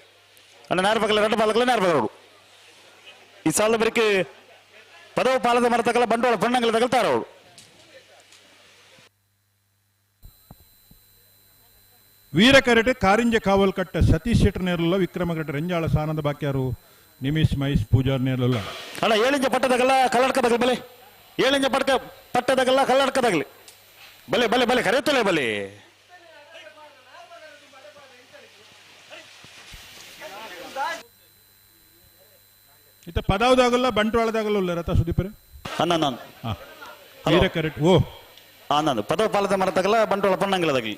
ಅಣ್ಣ ನಾರ್ಬಗಲ ಎರಡು ಬಾಲಕಲ ನಾರ್ಬಗಲೋಡು ಈ ಸಾಲ ಬರಿಕೆ ಪದವು ಪಾಲದ ಮರತಕಲ ಬಂಡವಾಳ ಬಣ್ಣಂಗಲ ತಗಲ್ತಾರ ಅವಳು. ವೀರ ಕರೆಟೆ ಕಾರಿಂಜ ಕಾವಲ್ಕಟ್ಟ ಸತೀಶ್ ಶೆಟ್ಟರ್ ನೇರಲ್ಲ ವಿಕ್ರಮಘಟ್ಟ ರೆಂಜಾಳ ಸಾನದ ಬಾಕ್ಯಾರು ನಿಮಿಷ್ ಮಹೇಶ್ ಪೂಜಾರ್ ನೇರಲ್ಲ. ಅಣ್ಣ ಏಳಿಂಜ ಪಟ್ಟದಾಗಲ್ಲ ಕಲ್ಲಡ್ಕದಾಗಲಿ ಬಲೆ ಏಳಿಂಜ ಪಟ್ಕ ಪಟ್ಟದಾಗಲ್ಲ ಕಲ್ಲಡ್ಕದಾಗಲಿ ಬಲೆ ಬಲೆ ಬಲೆ ಕರೆಯುತ್ತಲೇ ಬಲೆ. ಇತ್ತ ಪದಾವದಾಗಲ್ಲ ಬಂಟ್ವಾಳದಾಗಲ್ಲ ಉಲ್ಲ ರಥ ಸುದೀಪರೇ ಅಣ್ಣ ವೀರ ಕರೆಟ್ ಓ ನಾನು ಪದವ ಪಾಲದ ಮರತಗಲ್ಲ ಬಂಟ್ವಾಳ ಪೊನ್ನಂಗಿಲದಾಗಲಿ.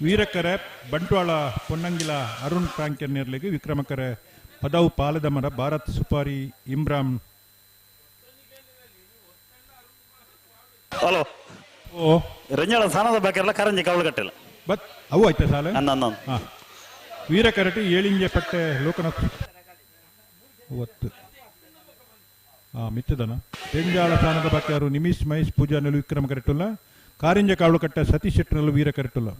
ವೀರಕರೆ ಬಂಟ್ವಾಳ ಪೊನ್ನಂಗಿಲ ಅರುಣ್ ಪ್ರಾಂಕ್ಯರ್ ನೇರ್ಲಿಗೆ ವಿಕ್ರಮಕರೆ ಪದವು ಪಾಲದ ಮರ ಭಾರತ್ ಸುಪಾರಿ ಇಮ್ರಾನ್. ಹಲೋ ಓ ರಂಜಾಳ ಸಾನದ ಬಾಕಿರಲ್ಲ ಕಾರಂಜಿ ಕಾವಲುಗಟ್ಟಿಲ್ಲ ಬತ್ ಅವು ಆಯ್ತಾ ಸಾಲ. ವೀರ ಕರಟಿ ಏಳಿಂಜೆ ಪಟ್ಟೆ ಲೋಕನಾಥ್ ಒತ್ತು ಮಿತ್ತದನ ರೆಂಜಾಳ ಸಾನದ ಬಾಕಿಯಾರು ನಿಮಿಷ್ ಮಹೇಶ್ ಪೂಜಾನಲು ವಿಕ್ರಮ ಕರೆಟುಲ್ಲ ಕಾರಿಂಜ ಕಾವಲುಕಟ್ಟ ಸತೀಶ್ ಶೆಟ್ಟರಲ್ಲೂ ವೀರ ಕರೆಟುಲ್ಲ.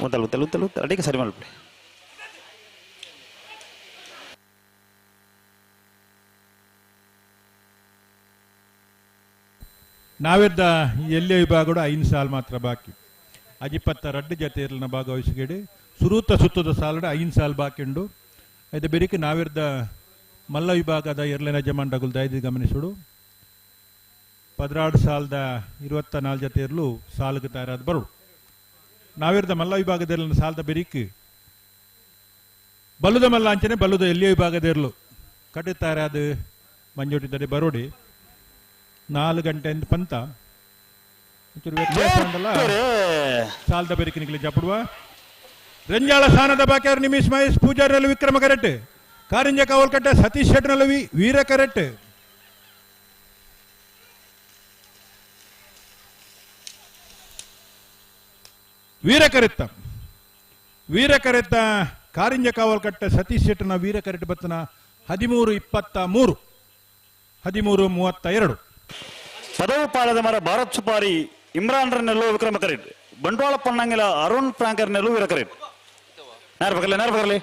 ಉತ್ತಲು ಉತ್ತಲು ಉತ್ತಲು ಅಡಿಗೆ ಸರಿ ಮಾಡ್ಬಿಡಿ. ನಾವೆದ್ದ ಎಲ್ಲೇ ವಿಭಾಗಡು 5 ಸಾಲ್ ಮಾತ್ರ ಬಾಕಿ ಅಜಿಪತ್ತ ರಡ್ಡು ಜೊತೆ ಇರಲಿನ ಭಾಗವಹಿಸಿಗೇಡಿ ಸುರೂತ ಸುತ್ತದ ಸಾಲಡು 5 ಸಾಲ್ ಬಾಕಿ ಉಂಡು. ಇದು ಬೆರಿಕೆ ನಾವಿರ್ದ ಮಲ್ಲ ವಿಭಾಗದ ಎರಲಿನ ಜಮಾಂಡಗುಲ್ ದಯದಿ ಗಮನಿಸುಡು 16 ಸಾಲದ 24 ಜೊತೆ ಇರಲು ಸಾಲಿಗೆ ತಯಾರಾದ ಬರು. ನಾವಿರ್ದ ಮಲ್ಲ ವಿಭಾಗದ ಸಾಲದ ಬೆರಿಕೆ ಬಲ್ಲುದ ಮಲ್ಲ ಅಂಚನೆ ಬಲ್ಲುದ ಎಲ್ಲಿಯ ವಿಭಾಗದ ಇರಲು ಕಟ್ಟು ತಯಾರಾದ ಮಂಜೋಟಿದ್ದಾರೆ ಬರೋಡಿ 4 ಗಂಟೆಯಿಂದ ಪಂತ ಸಾಲದ ಬೆರಿಕಿನಿಗೆ ಜಪಡುವ ರಂಜಾಳ ಸಾನದ ಬಾಕ್ಯಾರು ನಿಮಿಷ್ ಮಹೇಶ್ ಪೂಜಾರಿನಲ್ಲಿ ವಿಕ್ರಮ ಕರೆಟ್ ಕಾರಿಂಜ ಕಾವಲ್ಕಟ್ಟ ಸತೀಶ್ ಶೆಟ್ಟನಲ್ಲಿ ವೀರ ಕರೆಟ್. ವೀರ ಕರೆತ್ತ ವೀರ ಕರೆತ್ತ ಕಾರಿಂಜ ಕಾವಲ್ಕಟ್ಟ ಸತೀಶ್ ಶೆಟ್ಟನ ವೀರ ಕರೆಟ್ ಬತ್ತನ 13.23 13.32. ಪದವು ಪಾಲದ ಮರ ಭಾರತ್ ಸುಪಾರಿ ಇಮ್ರಾನ್ ನೆಲ್ಲು ವಿಕ್ರಮ ಕರೆಟ್ ಬಂಟ್ವಾಳ ಪೊನ್ನಂಗಿಲ ಅರುಣ್ ಪ್ರಾಂಕರ್ ನೆಲ್ಲು ವೀರ ಕರೆಟ್. ನಾರ್ ಬಗರ್ಲಿ ನಾರ್ ಬಗರ್ಲಿ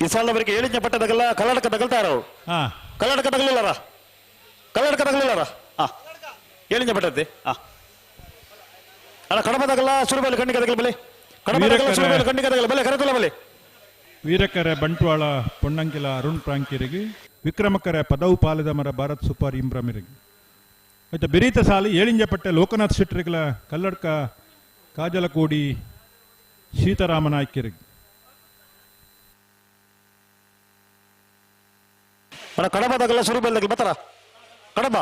ಈ ಸಾಲದವರೆಗೆ ಏಳಿಂಜ ಪಟ್ಟದಾಗಲ್ಲ ಕಲ್ಲಡಕ ತಗಲ್ತಾರ ಅವರು ಕಲ್ಲಡಕ ತಗಲಿಲ್ಲಾರ ಕಲ್ಲಡಕ ತಗಲಿಲ್ಲಾರ ಏಳಿಂಜ ಪಟ್ಟದ್ದೆ ಅಲ್ಲ ಕಡಪದಾಗಲ್ಲ ಸುರುಬಲಿ ಕಣ್ಣಿಗೆ ತಗಲಿ ಬಲೆ ಕಡಪದಾಗಲ್ಲ ಸುರುಬಲಿ ಕಣ್ಣಿಗೆ ತಗಲಿ ಬಲೆ ಕರೆತಲ್ಲ ಬಲೆ. ವೀರಕರೆ ಬಂಟ್ವಾಳ ಪೊನ್ನಂಗಿಲ ಅರುಣ್ ಪ್ರಾಂಕಿರಿಗೆ ವಿಕ್ರಮಕರೆ ಪದವು ಪಾಲದ ಮರ ಭಾರತ್ ಸುಪಾರಿ ಇಮ್ರಾಮಿರಿಗೆ ಆಯ್ತಾ ಬೆರೀತ ಸಾಲಿ ಏಳಿಂಜಪಟ್ಟೆ ಲೋಕನಾಥ್ ಶೆಟ್ಟರಿಗಳ ಕಲ್ಲಡ್ಕ ಕಾಜಲಕೋಡಿ ಸೀತಾರಾಮ ನಾಯ್ಕರಿಗೆ. ಕಡಬದಾಗಲ್ಲ ಸುರುಬೈಲ್ ಬತ್ತಾರ ಕಡಬ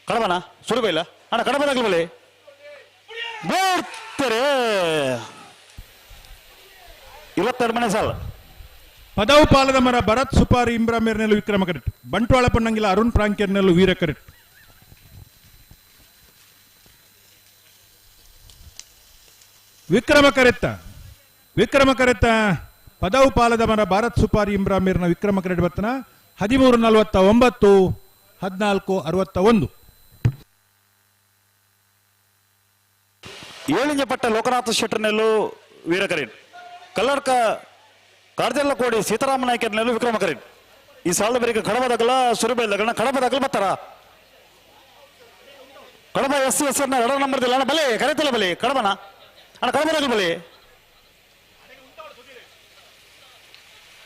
ಕಡಬನ ಸುರುಬೈಲ ಅಣ್ಣ ಕಡಬದಾಗಲಿ ಬಲೆ. ಬರ್ತಾರೆ 22 ಮನೆ ಸಾಲ. ಪದವು ಪಾಲದ ಮರ ಭರತ್ ಸುಪಾರಿ ಇಂಬ್ರಾಮೇರ್ನೆಲ್ಲು ವಿಕ್ರಮ ಕರೆಕ್ಟ್. ಬಂಟ್ವಾಳ ಪಣ್ಣಂಗಿಲ ಅರುಣ್ ಪ್ರಾಂಕೇರ್ನೆಲ್ಲು ವೀರ ಕರೆಕ್ಟ್. ವಿಕ್ರಮ ಕರೆತ್ತ ವಿಕ್ರಮ ಕರೆತ್ತ ಪದವು ಪಾಲದ ಮರ ಭಾರತ್ ಸುಪಾರಿ ಇಂಬ್ರಾಮೇರ್ನ ವಿಕ್ರಮ ಕರೆಕ್ಟ್ ಬರ್ತನ 13:49 14:61. ಏಳಿಂಜ ಪಟ್ಟ ಲೋಕನಾಥ ಶೆಟ್ಟರ್ನೆಲ್ಲು ವೀರ ಕರೆಕ್ಟ್. ಕಲ್ಲಡ್ಕ ಕಾರ್ಜಲ್ಲ ಕೋಡಿ ಸೀತಾರಾಮ ನಾಯ್ಕರ್ನೆಲ್ಲು ವಿಕ್ರಮ ಕರೆಕ್ಟ್. ಈ ಸಾಲದ ಬರೀಕ ಕಡಬದಗಲ ಸುರಬೇಲ್ದಗಲ ಕಡಬದಗಲ ಬತ್ತಾರ ಕಡಬ ಎಸ್ ಎಸ್ ಎರ್ ಎರಡರ ನಂಬರ್ ಅಣ್ಣ ಬಲೆ ಕರೆತಲ್ಲ ಬಲೆ ಕಡಬನ ಅಣ್ಣ ಕಡಬದಗಲ ಬಲೆ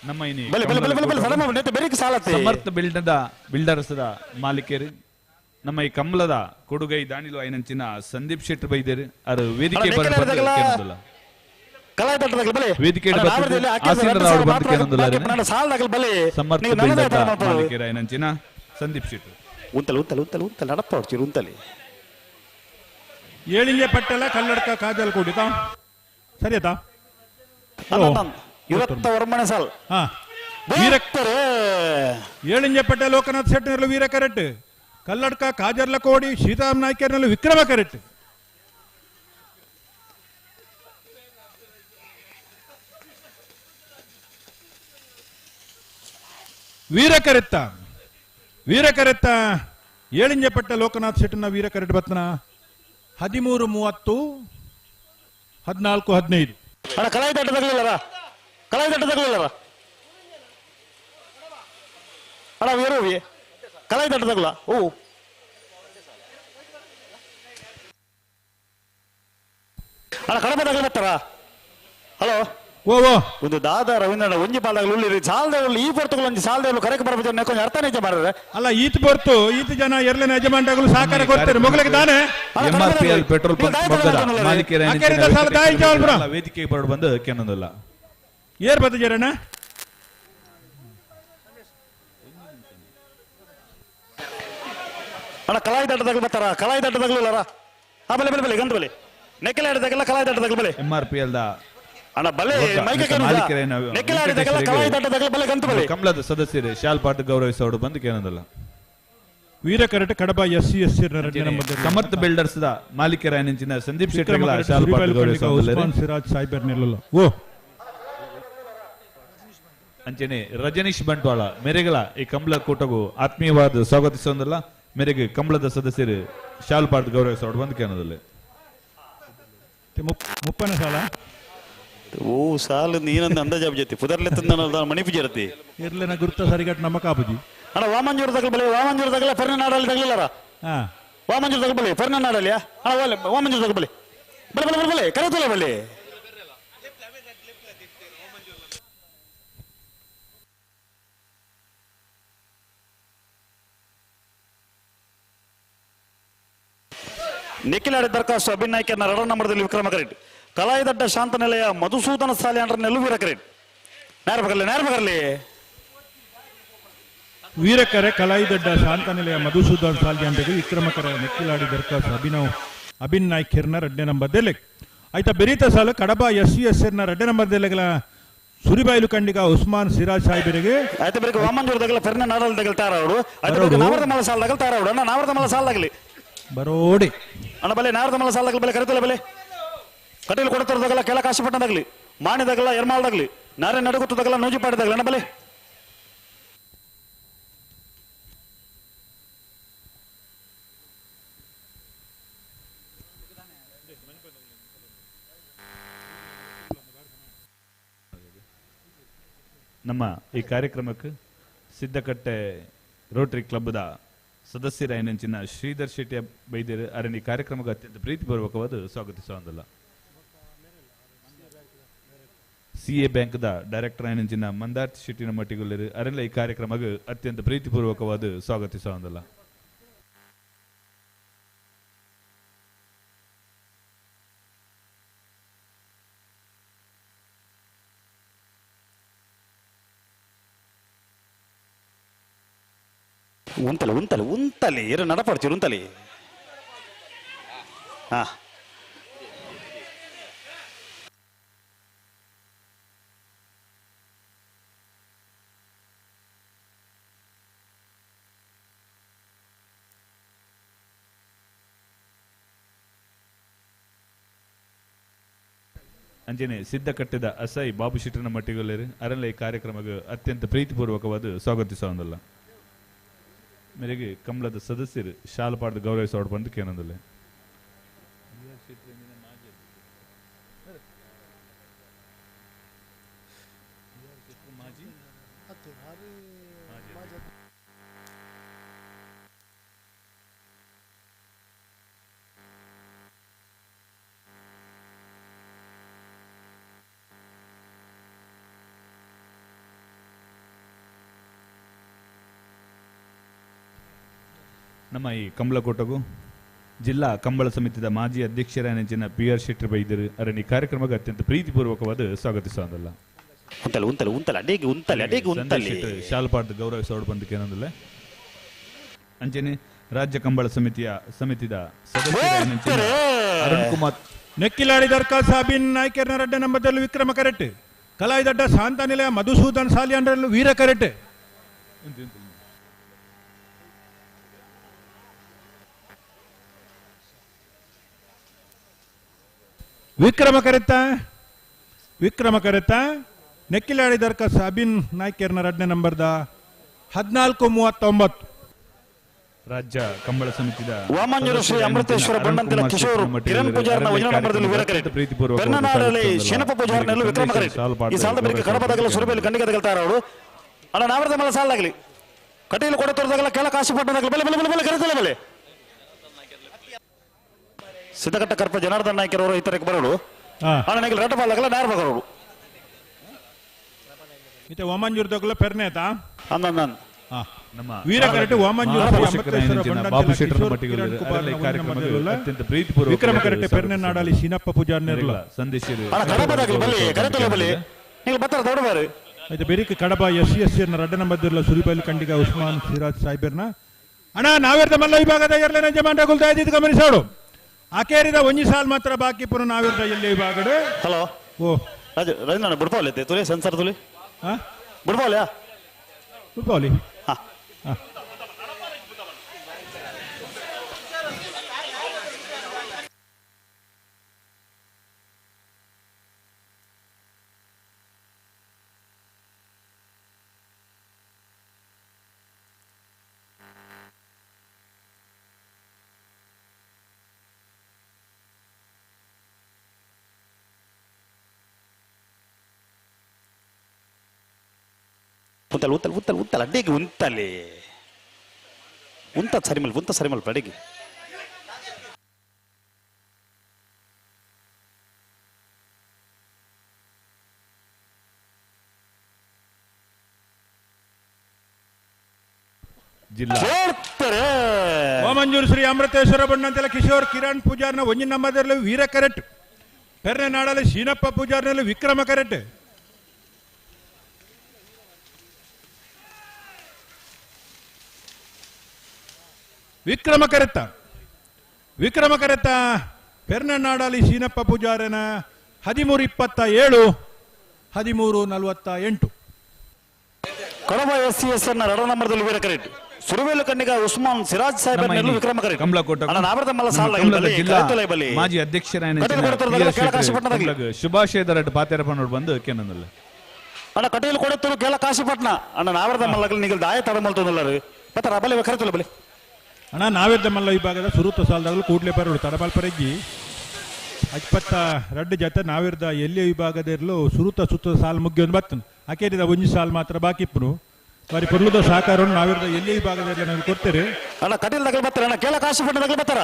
ನಮ್ಮ ಬಲೆ ಬಲೆ ಬಲೆ ಬಲೆ ಬಲೆ ಸಡಮ ನೆತ್ತ ಬೆರಿಕ ಸಾಲತ್ತೆ. ಸಮರ್ಥ ಬಿಲ್ಡದ ಬಿಲ್ಡರ್ಸದ ಮಾಲೀಕರು ನಮ್ಮ ಈ ಕಮಲದ ಕೊಡುಗೈ ದಾನಿಲು ಐನಂಚಿನ ಸಂದೀಪ್ ಶೆಟ್ಟಿ ಬೈದೇರು ಅರು ವೇದಿಕೆ ವೇದಿಕೆ ಸಮರ್ಥ ಬಿಲ್ಡರ್ದ ಮಾಲೀಕರು ಐನಂಚಿನ ಸಂದೀಪ್ ಶೆಟ್ಟಿ. ಉಂತಲೆ ಉಂತಲೆ ಉಂತಲೆ ಉಂತಲೆ ನಡಪ್ಪ ಹೊಡ್ತೀರಿ ಉಂತಲೆ. ಏಳಿಂಜೆ ಪಟ್ಟೆಲ್ಲ ಕಲ್ಲಡ್ಕ ಕಾಜಲ್ ಕೂಡಿತಾ ಸರಿ ಆಯ್ತಾ? 29 ಮನೆ ಸಾಲ್. ಏಳಿಂಜೆ ಪಟ್ಟೆ ಲೋಕನಾಥ್ ಶೆಟ್ಟಿನಲ್ಲಿ ವೀರ ಕರೆಕ್ಟ್. ಕಲ್ಲಡ್ಕ ಕಾಜರ್ಲ ಕೋಡಿ ಸೀತಾರಾಮ್ ನಾಯ್ಕರ್ನಲ್ಲಿ ವಿಕ್ರಮ ಕರೆಕ್ಟ್. ವೀರ ಕರೆತ್ತ ವೀರ ಕರೆತ್ತ ಏಳಿಂಜೆ ಪಟ್ಟ ಲೋಕನಾಥ್ ಶೆಟ್ಟನ ವೀರ ಕರೆಕ್ಟ್ ಬರ್ತನ 13:30 14:15. ಅಣ್ಣ ಕಲಾಯಿ ದಟ್ಟ ತಗಲಿಲ್ಲರ ಕಲಾಯಿ ದಟ್ಟ ತಗಲಿಲ್ಲರ ಅಣ್ಣ ವೀರವಿ ಕಲಾಯಿ ದಟ್ಟ ತಗಲ ಓ ಅಣ್ಣ ಕಡಬ ತಗಲ ಬರ್ತಾರ. ಹಲೋ ಓ ಒಂದು ದಾದ ರವೀಂದ್ರ ಒಂಜಿ ಪಾಲಾಗಲು ಉಳ್ಳಿರಿ ಸಾಲದೇವಳು ಈ ಪೊರ್ತುಗಳು ಒಂಜಿ ಸಾಲದೇವಳು ಕರೆಕ್ ಬರಬೇಕು ಕೊಂಚ ಅರ್ಥ ನಿಜ ಮಾಡಿದ್ರೆ ಅಲ್ಲ ಈತ ಪೊರ್ತು ಈತ ಜನ ಎರಡನೇ ಯಜಮಾನಗಳು ಸಹಕಾರ ಕೊಡ್ತಾರೆ ಮೊಗಲಿಗೆ ದಾನೆ. ಎಂಆರ್ಪಿಎಲ್ ಪೆಟ್ರೋಲ್ ಪಂಪ್ ಮೊಗ್ಗದ ಮಾಲೀಕರ ವೇದಿಕೆಗೆ ಬರಡು ಬಂದು ಕೆನೊಂದಲ್ಲ ಏರ್ ಬತ್ತ ಜರಣ್ಣ ಅಣ್ಣ ಕಲಾಯಿ ದಟ್ಟ ತಗಲ್ ಬರ್ತಾರ ಕಲಾಯಿ ದಟ್ಟ ತಗಲಿಲ್ಲರ ಆ ಬಲೆ ಬಲೆ ಬಲೆ ಗಂತ ಬಲೆ ನೆಕ್ಕೆಲ ಆಡಿದಾಗೆಲ್ಲ ಕಲಾಯಿ ದಟ್ಟ ತಗಲ್ ಬಲೆ ಎಂಆರ್ಪಿಎಲ್ the ಅಣ್ಣ ಬಲೆ ಮೈಕ ಕಲಾಯಿ ದಟ್ಟ ತಗಲ್ ಬಲೆ ಗಂತ ಬಲೆ ಕಮಲದ ಸದಸ್ಯರು ಶಾಲ್ ಪಾಟ್ ಗೌರವಿಸೋಡು ಬಂದು ಕೇನದಲ್ಲ. ವೀರ ಕರೆಟ್ Kadaba S C S Samarth builders the ಮಾಲೀಕರ ಸಂದೀಪ್ ಶೆಟ್ಟಿ ಶಾಲ್ ಪಾಟ್ ಗೌರವಿಸೋದು ಸಿರಾಜ್ ಸಾಯ್ಬರ್ ನೆಲ್ಲಲ್ಲ ಓ ಅಂಚನೆ ರಜನೀಶ್ ಬಂಟ್ವಾಳ ಮೆರೆಗಳ ಈ ಕಮಲ ಕೂಟಗೂ ಆತ್ಮೀಯವಾದ ಸ್ವಾಗತಿಸೋದಲ್ಲ ಮೇರೆಗೆ ಕಮಲದ ಸದಸ್ಯರು ಶಾಲ್ ಪಾಟ್ ಗೌರವಿಸೋಡು ಬಂದು ಕೇನದಲ್ಲಿ. ಮುಪ್ಪನ ಸಾಲ ಓ ಸಾಲು ನೀನೊಂದು ಅಂದಾಜು ಜೊತೆ ಪುದರ್ಲೆ ತಂದ ಮಣಿಪು ಜರತಿ ಇರ್ಲಿನ ಗುರುತ ಸರಿಗಟ್ಟು ನಮ್ಮ ಕಾಪುಜಿ ಅಣ್ಣ ವಾಮಂಜೂರು ತಗಲ್ ಬಲೆ ವಾಮಂಜೂರು ತಗಲ ಫೆರ್ನಾಡಲ್ಲಿ ತಗಲಿಲ್ಲರ ವಾಮಂಜೂರು ತಗಲ್ ಬಲೆ ಫೆರ್ನಾಡಲ್ಲಿ ಅಣ್ಣ ಒಲೆ ವಾಮಂಜೂರು ತಗಲ್ ಬಲೆ ಬಲೆ ಬಲೆ ಬಲೆ ಬಲೆ ಕರೆತಲ್ಲ ಬಲೆ ನಿಖಿಲಾಡಿ ದರ್ಖಾಸ್ತು ಅಭಿನಾಯ್ಕನ ಎರಡರ ನಂಬರ್ದಲ್ಲಿ ವಿಕ್ರಮ ಕರೆಟ್. ಕಲಾಯಿದಡ್ಡ ಶಾಂತ ನಿಲಯ ಮಧುಸೂದನ ಸಾಲಿ ನೆಲ್ಲು ವೀರ ಕರೆಟ್. ನೇರ ಬಗರ್ಲಿ ನೇರ ಬಗರ್ಲಿ ವೀರಕರೆ ಕಲಾಯಿದಡ್ಡ ಶಾಂತ ನಿಲಯ ಮಧುಸೂದನ್ ಸಾಲಿ ಅಂಬೆಗೆ ವಿಕ್ರಮಕರ ನೆಕ್ಕಿಲಾಡಿ ದರ್ಖಾಸ್ತು ಅಭಿನವ್ ಅಭಿನ್ ನಾಯ್ಕ್ ಹಿರ್ನ ರಡ್ಡೆ ನಂಬರ್ ದೆಲೆಗ್ ಆಯ್ತಾ ಬೆರೀತ ಸಾಲು ಕಡಬ ಎಸ್ ಸಿ ಎಸ್ ಎರ್ನ ರಡ್ಡೆ ನಂಬರ್ ದೆಲೆಗಲ ಸುರಿಬಾಯಿಲು ಕಂಡಿಗ ಉಸ್ಮಾನ್ ಸಿರಾಜ್ ಸಾಹೇಬರಿಗೆ ಆಯ್ತು ಬೆರಕೆ ವಾಮಂಜೂರು ತಗಲ ಫೆರ್ನ ನಾಡಲ್ ತಗಲ್ ತಾರ ಅವರು ಆಯ್ತು ಬೆರಕೆ ನಾವರದ ಮಲ ಸಾಲ ತಗಲ್ ತಾರ ಅವರು ಅಣ್ಣ ನಾವರದ ಮಲ ಸಾಲ ತಗಲಿ ಬರೋಡಿ ಅಣ್ಣ ಬಲೆ ನಾವರದ ಮಲ ಸಾಲ ತಗಲ್ ಬಲೆ ಕರೆತಲ್ಲ ಬಲೆ ಕಟೀಲು ಕೊಡತರ ತಗಲ ಕೆಳ ಕಾಶಿಪಟ್ಟಣ ತಗಲಿ ಮಾಣಿ ತಗಲ ಎರ್ಮಾಲ್ ತಗಲಿ ನಾರೇ ನಡುಗುತ್ತು ತಗಲ ನೂಜಿಪಾಡಿ ತಗಲ ಅಣ್ಣ ಬಲೆ ನಮ್ಮ ಈ ಕಾರ್ಯಕ್ರಮಕ್ಕೆ ಸಿದ್ದಕಟ್ಟೆ ರೋಟರಿ ಕ್ಲಬ್ದ ಸದಸ್ಯರ ಶ್ರೀಧರ್ ಶೆಟ್ಟಿಯ ಬೈದೇರು ಅರಣ್ಯ ಕಾರ್ಯಕ್ರಮಕ್ಕೆ ಅತ್ಯಂತ ಪ್ರೀತಿಪೂರ್ವಕವಾದ ಸ್ವಾಗತಿಸುವುದಿಲ್ಲ. ಸಿ ಎ ಬ್ಯಾಂಕ್ದ ಡೈರೆಕ್ಟರ್ ಐನಂಚಿನ ಮಂದಾರ್ತಿ ಶೆಟ್ಟಿನ ಮಟ್ಟಿಗುಲ್ಲರು ಅರಣ್ಯ ಈ ಕಾರ್ಯಕ್ರಮಕ್ಕೆ ಅತ್ಯಂತ ಪ್ರೀತಿಪೂರ್ವಕವಾದ ಸ್ವಾಗತಿಸುವುದಿಲ್ಲ. ಉಂತಲೆ ಉಂತಲೆ ಉಂತಲೆ ಇರು ನಡಪಡ್ತೀರಿ ಉಂತಲೆ. ಹಾ ಅಂಚನೆ ಸಿದ್ಧಕಟ್ಟೆದ ಅಸೈ ಬಾಬು ಶೆಟ್ಟರ್ನ ಮಟ್ಟಿಗೊಲ್ಲೇರು ಅರಲ್ಲ ಈ ಕಾರ್ಯಕ್ರಮಕ್ಕೆ ಅತ್ಯಂತ ಪ್ರೀತಿಪೂರ್ವಕವಾದ ಸ್ವಾಗತಿಸೋದಲ್ಲ. ಮೇರೆಗೆ ಕಂಬಳದ ಸದಸ್ಯರು ಶಾಲಪಾಡ್ದು ಗೌರವಿಸೋಡ್ ಬಂದು ಕೇನಂದಲ್ಲ. ನಮ್ಮ ಈ ಕಂಬಳಕೋಟಗೂ ಜಿಲ್ಲಾ ಕಂಬಳ ಸಮಿತಿಯ ಮಾಜಿ ಅಧ್ಯಕ್ಷರಾದ ಪಿ ಆರ್ ಶೆಟ್ಟರ್ ಬೈದರು ಅರಣ್ಯ ಕಾರ್ಯಕ್ರಮಕ್ಕೆ ಅತ್ಯಂತ ಪ್ರೀತಿಪೂರ್ವಕವಾದ ಸ್ವಾಗತಿಸೋದಲ್ಲ. ಉಂತಲೆ ಉಂತಲೆ ಉಂತಲೆ ಅಡೇಗೆ ಉಂತಲೆ ಅಡೇಗೆ ಉಂತಲೆ ಶಾಲ್ಪಾಡ್ದು ಗೌರವಿಸೋಡ್ ಬಂದಕ್ಕೆ ಏನಂದಲ್ಲ. ಅಂಚನೆ ರಾಜ್ಯ ಕಂಬಳ ಸಮಿತಿಯ ಸದಸ್ಯರಾದ ಅರುಣ್ ಕುಮಾರ್ ನೆಕ್ಕಿಲಾಡಿ ದರ್ಕಾ ಸಾಬಿನ್ ನಾಯ್ಕರ್ನ ರಡ್ಡ ನಂಬದಲ್ಲಿ ವಿಕ್ರಮ ಕರೆಕ್ಟ್, ಕಲಾಯಿ ದಡ್ಡ ಶಾಂತ ನಿಲಯ ಮಧುಸೂದನ್ ಸಾಲಿಯನ್ರಲ್ಲೂ ವೀರ ಕರೆಕ್ಟ್. ವಿಕ್ರಮ ಕರೆತ ವಿಕ್ರಮ ಕರೆತ ನೆಕ್ಕಿಲಾಡಿ ದರ್ಕಾ ಸಾಬಿನ್ ನಾಯ್ಕರ್ನ ರಡ್ಡನೇ ನಂಬರ್ದ 14:39. ರಾಜ್ಯ ಕಂಬಳ ಸಮಿತಿಯ ವಾಮಂಜೂರು ಶ್ರೀ ಅಮೃತೇಶ್ವರ ಬಣ್ಣಂತಿಲ ಕಿಶೋರ್ ಕಿರಣ್ ಪೂಜಾರ್ನ ವಜನ ನಂಬರದಲ್ಲಿ ವೀರ ಕರೆಟ್, ಬೆನ್ನನಾಡಲ್ಲಿ ಶೇನಪ್ಪ ಪೂಜಾರ್ನಲ್ಲಿ ವಿಕ್ರಮ ಕರೆಟ್. ಈ ಸಾಲದ ಬಳಿಕ ಕಡಪದಾಗಲ ಸುರಬೇಲಿ ಖಂಡಿಗೆ ತಗಲ್ತಾರ ಅವರು. ಅಣ್ಣ ನಾವರದ ಮೇಲೆ ಸಾಲಾಗಲಿ ಕಟೀಲು ಕೊಡ ತೋರದಾಗಲ ಕೆಳ ಕಾಶಿಪಟ್ಟಣದಾಗಲಿ ಬೆಲೆ ಬೆಲೆ ಬೆಲೆ ಬೆಲೆ ಕರೆತಲೆ ಬೆಲೆ ಸಿದ್ದಕಟ್ಟ ಕರ್ಪ ಜನಾರ್ದನ್ ನಾಯ್ಕರವರು ಇತರಕ್ಕೆ ಬರೋರು. ಅಣ್ಣ ನನಗೆ ರಟಪಾಲಾಗಲ್ಲ ನಾರ್ ಬರೋರು ಇತ್ತೆ ವಾಮಂಜೂರು ತಗಲ ಪೆರ್ನೆ ಆಯ್ತಾ ಅಂದ ನಮ್ಮ ವೀರ ಕರೆಟ್ ವಾಮಂಜೂರು ಬಾಬು ಶೆಟ್ಟರ್ ಅತ್ಯಂತ ಪ್ರೀತಿಪೂರ್ವಕ ವಿಕ್ರಮ ಕರೆಟ್ ಪೆರ್ನೆ ನಾಡಲ್ಲಿ ಶೀನಪ್ಪ ಪೂಜಾರ್ನೆಲ್ಲ ಸಂದೇಶ ಆಯ್ತು. ಬೆರಿಕ್ ಕಡಬ ಎಸ್ ಎಸ್ ರಡ್ಡ ನಂಬರ್ ಸುರಿಬೈಲ್ ಖಂಡಿಗ ಉಸ್ಮಾನ್ ಸಿರಾಜ್ ಸಾಹೇಬರ್ನ ಅಣ್ಣ ನಾವೇರ್ದ ಮಲ್ಲ ವಿಭಾಗದ ಎರಡನೇ ಜಮಾಂಡ ಗುಲ್ತಾ ಇದ್ದಿದ್ದು ಗಮನಿಸೋಡು. ಆಕೇರಿದ ಒಂಜಿ ಸಾಲ್ ಮಾತ್ರ ಬಾಕಿ ಪುನಃ ನಾವೇರ್ದ ಎಲ್ಲಿ ವಿಭಾಗದ. ಹಲೋ ಓ ರಾಜು ರಜನ ಬುಡ್ಪಾವಲಿ ತುಲೆ ಸೆನ್ಸರ್ ತುಲೆ ಬುಡ್ಪಾವಲಿಯಾ ಬುಡ್ಪಾವಲಿ ಹಾ ಉಂತಲೆ ಉಂತಲೆ ಉಂತಲೆ ಉಂತಲೆ ಅಡ್ಡಿಗೆ ಉಂತಲೆ ಉಂತ ಸರಿ ಮಲ್ಪ ಉಂತ ಸರಿ ಮಲ್ಪ ಅಡಿಗೆ. ಜಿಲ್ಲಾ ವಾಮಂಜೂರು ಶ್ರೀ ಅಮೃತೇಶ್ವರ ಬಣ್ಣಂತೆಲ್ಲ ಕಿಶೋರ್ ಕಿರಣ್ ಪೂಜಾರ್ನ ಒಂಜಿನ ನಂಬರ್ದಲ್ಲಿ ವೀರ ಕರೆಟ್, ಪೆರ್ನೆ ನಾಡಲ್ಲಿ ಶೀನಪ್ಪ ಪೂಜಾರ್ನಲ್ಲಿ ವಿಕ್ರಮ ಕರೆಟ್. ವಿಕ್ರಮ ಕರೆತ ವಿಕ್ರಮ ಕರೆತ ಪೆರ್ನನಾಡಲಿ ಶೀನಪ್ಪ ಪೂಜಾರನ 13:27 13:48. Kadaba S C S N ಎರಡನೇ ನಂಬರ್ದಲ್ಲಿ ವೀರ ಕರೆಟ್, ಸುರವೇಲು ಕಣ್ಣಿಗ ಉಸ್ಮಾನ್ ಸಿರಾಜ್ ಸಾಹೇಬ್ ವಿಕ್ರಮ ಕರೆಟ್. ಮಾಜಿ ಅಧ್ಯಕ್ಷರಾದ ಶುಭಾಶಯದ ಪಾತೆರಪನೋಡು ಬಂದು ಕೇನಂದಲ್ಲ. ಅಣ್ಣ ಕಟೀಲು ಕೊಡತ್ತರು ಕೇಳ ಕಾಶಿಪಟ್ನ ಅಣ್ಣ ನಾವರದ ಮಲ್ಲಗಲ್ ನಿಗಲ್ ದಾಯ ತಡಮಲ್ತೊಂದಲ್ಲರು ಪತ್ರ ಬಲೆ ಕರೆತುಲ ಬಲೆ. ಅಣ್ಣ ನಾವೇರ್ದ ಮಲ್ಲ ವಿಭಾಗದ ಸುರುತ ಸಾಲದಾಗಲೂ ಕೂಡ್ಲೆ ಪರಡು ತಡಬಾಲ್ ಪರಜ್ಜಿ 22 ಜೊತೆ ನಾವೇರ್ದ ಎಲ್ಲಿ ವಿಭಾಗದ ಇರಲು ಸುರುತ ಸುತ್ತ ಸಾಲು ಮುಗ್ಗಿ ಬತ್ತನು ಆಕೇರಿದ ಒಂಜಿ ಸಾಲು ಮಾತ್ರ ಬಾಕಿ ಇಪ್ಪನು ಬಾರಿ ಪೊರ್ಲುದ ಸಹಕಾರವನ್ನು ನಾವೇರ್ದ ಎಲ್ಲಿ ವಿಭಾಗದ ಇರಲು ನಾವು ಕೊಡ್ತೇವೆ. ಅಣ್ಣ ಕಟೀಲ್ ದಗಲ್ ಬರ್ತಾರ ಅಣ್ಣ ಕೇಳ ಕಾಶಿಪಟ್ನ ದಗಲ್ ಬರ್ತಾರ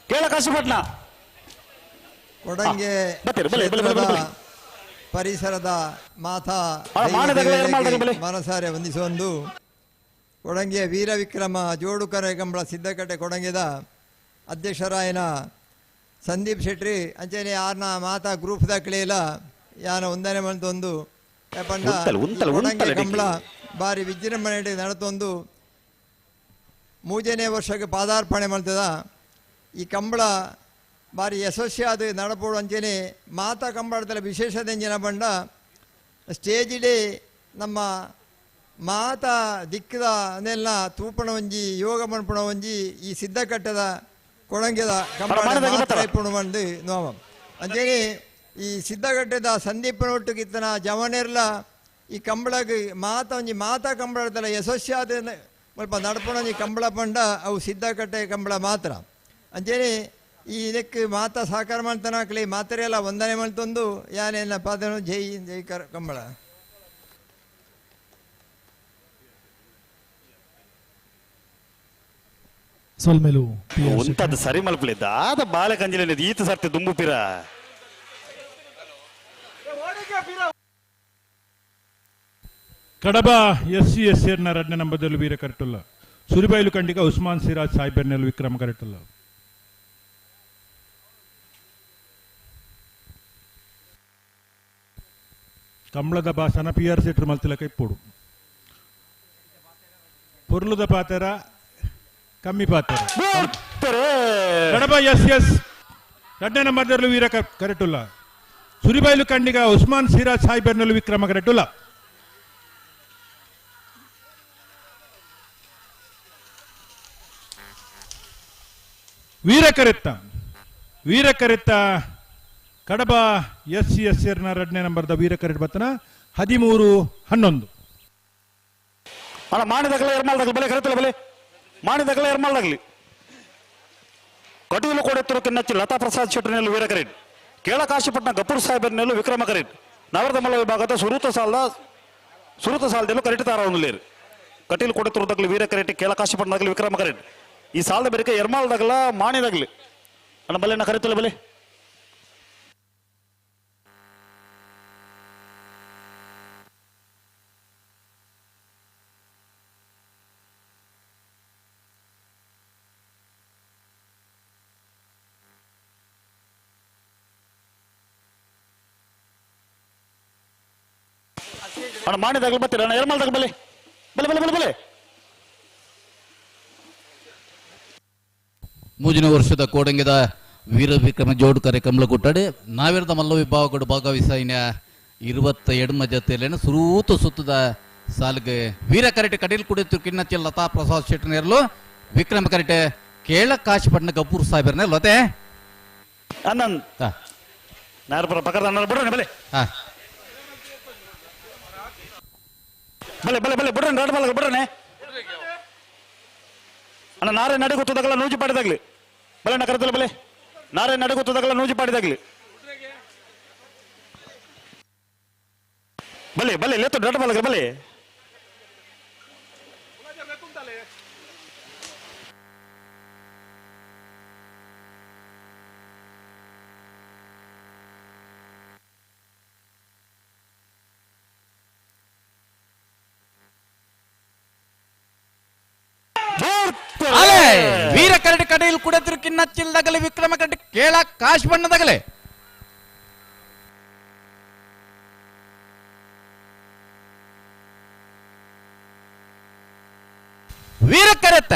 ಕೇಳ ಕಾಶಿಪಟ್ನ ಕೊಡಂಗೆ ಪರಿಸರದ ಮಾತಾ ಮನಸಾರೆ ವಂದಿಸುವಂದು ಕೊಡಂಗೆಯ ವೀರವಿಕ್ರಮ ಜೋಡುಕರೆ ಕಂಬಳ ಸಿದ್ದಕಟ್ಟೆ ಕೊಡಂಗೆದ ಅಧ್ಯಕ್ಷರಾಯನ ಸಂದೀಪ್ ಶೆಟ್ರಿ ಅಂಚನೆ ಆರ್ನ ಮಾತಾ ಗ್ರೂಪ್ ದಾಖಲೆಯಿಲ್ಲ ಯಾನ ಒಂದನೇ ಮಂತೊಂದು ಪಂಡ ಕೊಡಂಗೆ ಕಂಬಳ ಬಾರಿ ವಿಜೃಂಭಣೆ ನಡತೊಂದು ಮೂಜನೇ ವರ್ಷಕ್ಕೆ ಪಾದಾರ್ಪಣೆ ಮಾಡ್ತದ. ಈ ಕಂಬಳ ಬಾರಿ ಯಶಸ್ವಿಯಾದ ನಡಪೋಡು ಅಂಚನೆ ಮಾತಾ ಕಂಬಳದಲ್ಲಿ ವಿಶೇಷತೆಂಜಿನ ಬಂಡ ಸ್ಟೇಜಿಡೇ ನಮ್ಮ ಮಾತಾ ದಿಕ್ಕದ ಅದೆಲ್ಲ ತೂಪಣ ಒಂಜಿ ಯೋಗ ಮನ್ಪುಣ ಒಂಜಿ ಈ ಸಿದ್ಧಕಟ್ಟದ ಕೊಡಂಗೆದ ಕಂಬಳ ಬಂದು ನೋವ ಅಂಚನೆ ಈ ಸಿದ್ಧಗಟ್ಟೆದ ಸಂದೀಪನೊಟ್ಟಿಗಿತ್ತನ ಜವನೆರ್ಲ ಈ ಕಂಬಳಗ್ ಮಾತ ಒಂಜಿ ಮಾತಾ ಕಂಬಳದಲ್ಲ ಯಶಸ್ವಿ ಸ್ವಲ್ಪ ನಡಪುನ ಒಂಜಿ ಕಂಬಳ ಪಂಡ ಅವು ಸಿದ್ಧಕಟ್ಟೆ ಕಂಬಳ ಮಾತ್ರ. ಅಂಚೆನೆ ಈ ಇದಕ್ಕೆ ಮಾತಾ ಸಹಕಾರ ಮಾಡ್ತಾನಾಕ್ಲಿ ಮಾತ್ರೆಲ್ಲ ವಂದನೆ ಮಾಡ್ತೊಂದು ಯಾನೇನ ಪಾದನು ಜೈ ಜೈ ಕರ್ ಕಂಬಳ. ಸೊಲ್ಮೆಲು ಉಂತದ್ದು ಸರಿ ಮಲ್ಪಲಿದ್ದ ಆದ ಬಾಲೆ ಕಂಜಿಲ ಈತ ಸರ್ತಿ ದುಂಬುಪಿರ ಕಡಬ ಎಸ್ ಸಿ ಎಸ್ ಎರ್ನ ರಡ್ನ ನಂಬದಲ್ಲಿ ವೀರ ಕರೆಟುಲ್ಲ ಸುರಿಬೈಲು ಕಂಡಿಗ ಉಸ್ಮಾನ್ ಸಿರಾಜ್ ಸಾಹಿಬರ್ನೆಲ್ ವಿಕ್ರಮ ಕರೆಟುಲ್ಲ. ಕಂಬಳದ ಭಾಷಣ ಪಿ ಆರ್ ಸೆಟ್ರ್ ಮಲ್ತಿಲಕ ಇಪ್ಪುಡು ಪೊರ್ಲುದ ಪಾತೆರ ಕಮ್ಮಿ ಪಾತೆರ. ಕಡಬ ಎಸ್ ಎಸ್ ರಡ್ನ ನಂಬದಲ್ಲಿ ವೀರ ಕರೆಟುಲ್ಲ ಸುರಿಬೈಲು ಕಂಡಿಗ ಉಸ್ಮಾನ್ ಸಿರಾಜ್ ಸಾಹಿಬರ್ನೆಲ್ ವಿಕ್ರಮ ಕರೆಟುಲ್ಲ. ವೀರಕರೆತ್ತ ವೀರಕರೆತ್ತ ಕಡಬ ಎಸ್ ಸಿ ಎಸ್ ಎರ್ನ ಎರಡನೇ ನಂಬರ್ದ ವೀರಕರೆಟ್ ಬತ್ತನ 13-11. ಅಣ್ಣ ಮಾಡಿದಾಗಲೇ ಎರ್ಮಾಲ್ದಾಗಲಿ ಬಲೆ ಕರೆತಲ್ಲ ಬಲೆ ಮಾಡಿದಾಗಲೇ ಎರ್ಮಾಲ್ದಾಗಲಿ. ಕಟೀಲು ಕೊಡೆತ್ತರು ಕಿನ್ನಚ್ಚಿ ಲತಾ ಪ್ರಸಾದ್ ಶೆಟ್ಟರ್ನಲ್ಲಿ ವೀರಕರೆಟ್ ಕೇಳಕಾಶಿಪಟ್ಟಣ ಗಪ್ಪೂರ್ ಸಾಹೇಬರ್ನಲ್ಲೂ ವಿಕ್ರಮ ಕರೆಟ್ ನವರದಮಲ್ಲ ವಿಭಾಗದ ಸುರೂತ ಸಾಲದಲ್ಲೂ ಕರೆಟ್ ತಾರ ಕಟೀಲು ಕೊಡೆತ್ತರುದಾಗಲಿ ವೀರಕರೆಟ್ ಕೇಳಕಾಶಿಪಟ್ಟಣದಾಗಲಿ ವಿಕ್ರಮ ಕರೆಟ್ ಈ ಸಾಲದ ಬೇರೆ ಎರ್ಮಾಲ್ದಾಗಲ ಮಾಣಿದಾಗಲಿ ಅಣ್ಣ ಬಲೆ ನಾ ಕರಿತಲ್ಲ ಬಲೆ. ಅಣ್ಣ ಮಾಣಿದಾಗಲಿ ಬರ್ತೀರ ಅಣ್ಣ ಎರ್ಮಾಲ್ದಾಗ ಬಲೆ ಬಲೆ ಬಲೆ ಬಲೆ ಬಲೆ. ಮೂಜಿನ ವರ್ಷದ ಕೋಡಂಗಿದ ವೀರ ವಿಕ್ರಮ ಜೋಡುಕರೆ ಕಮಲ ಕೊಟ್ಟಾಡಿ ನಾವಿರದ ಮಲ್ಲ ವಿಭಾಗಗಳು ಭಾಗವಹಿಸಿನ 22 ಜೊತೆಯಲ್ಲೇನು ಸುರೂತು ಸುತ್ತದ ಸಾಲಿಗೆ ವೀರ ಕರೆಟೆ ಕಡೀಲ್ ಕುಡಿತು ಕಿನ್ನಚ್ಚಿ ಲತಾ ಪ್ರಸಾದ್ ಶೆಟ್ಟರ್ನೆರಲು ವಿಕ್ರಮ ಕರೆಟೆ ಕೇಳ ಕಾಶಿಪಟ್ಟಣ ಗಬ್ಬೂರ್ ಸಾಹೇಬರ್ನೆ ಲತೆ ಅಣ್ಣನ್ ಬಲೆ ಬಲೆ ಬಲೆ ಬಲೆ ಬಿಡ್ರಣ ರಡ್ ಬಲ ಬಿಡ್ರಣ ಅಣ್ಣ ನಾರೇ ನಡೆ ಗೊತ್ತದಾಗಲ್ಲ ನೂಜಿ ಪಾಡಿದಾಗ್ಲಿ ಬಲೆ ಅಣ್ಣ ಕರೆದಲ್ಲ ಬಲೆ ನಾರೇ ನಡೆ ಗೊತ್ತದಾಗಲ್ಲ ನೂಜಿ ಪಾಡಿದಾಗ್ಲಿ ಬಲೆ ಬಲೆ ಲೇತು ದೊಡ್ಡ ಬಲಗ ಬಲೆ. ವೀರ ಕರಡಿ ಕಡೆಯಲ್ಲಿ ಕುಡತಿರು ಕಿನ್ನಚ್ಚಿಲ್ದಾಗಲಿ ವಿಕ್ರಮ ಕರಡಿ ಕೇಳ ಕಾಶ್ ಬಣ್ಣದಾಗಲೆ ವೀರ ಕರೆತ್ತ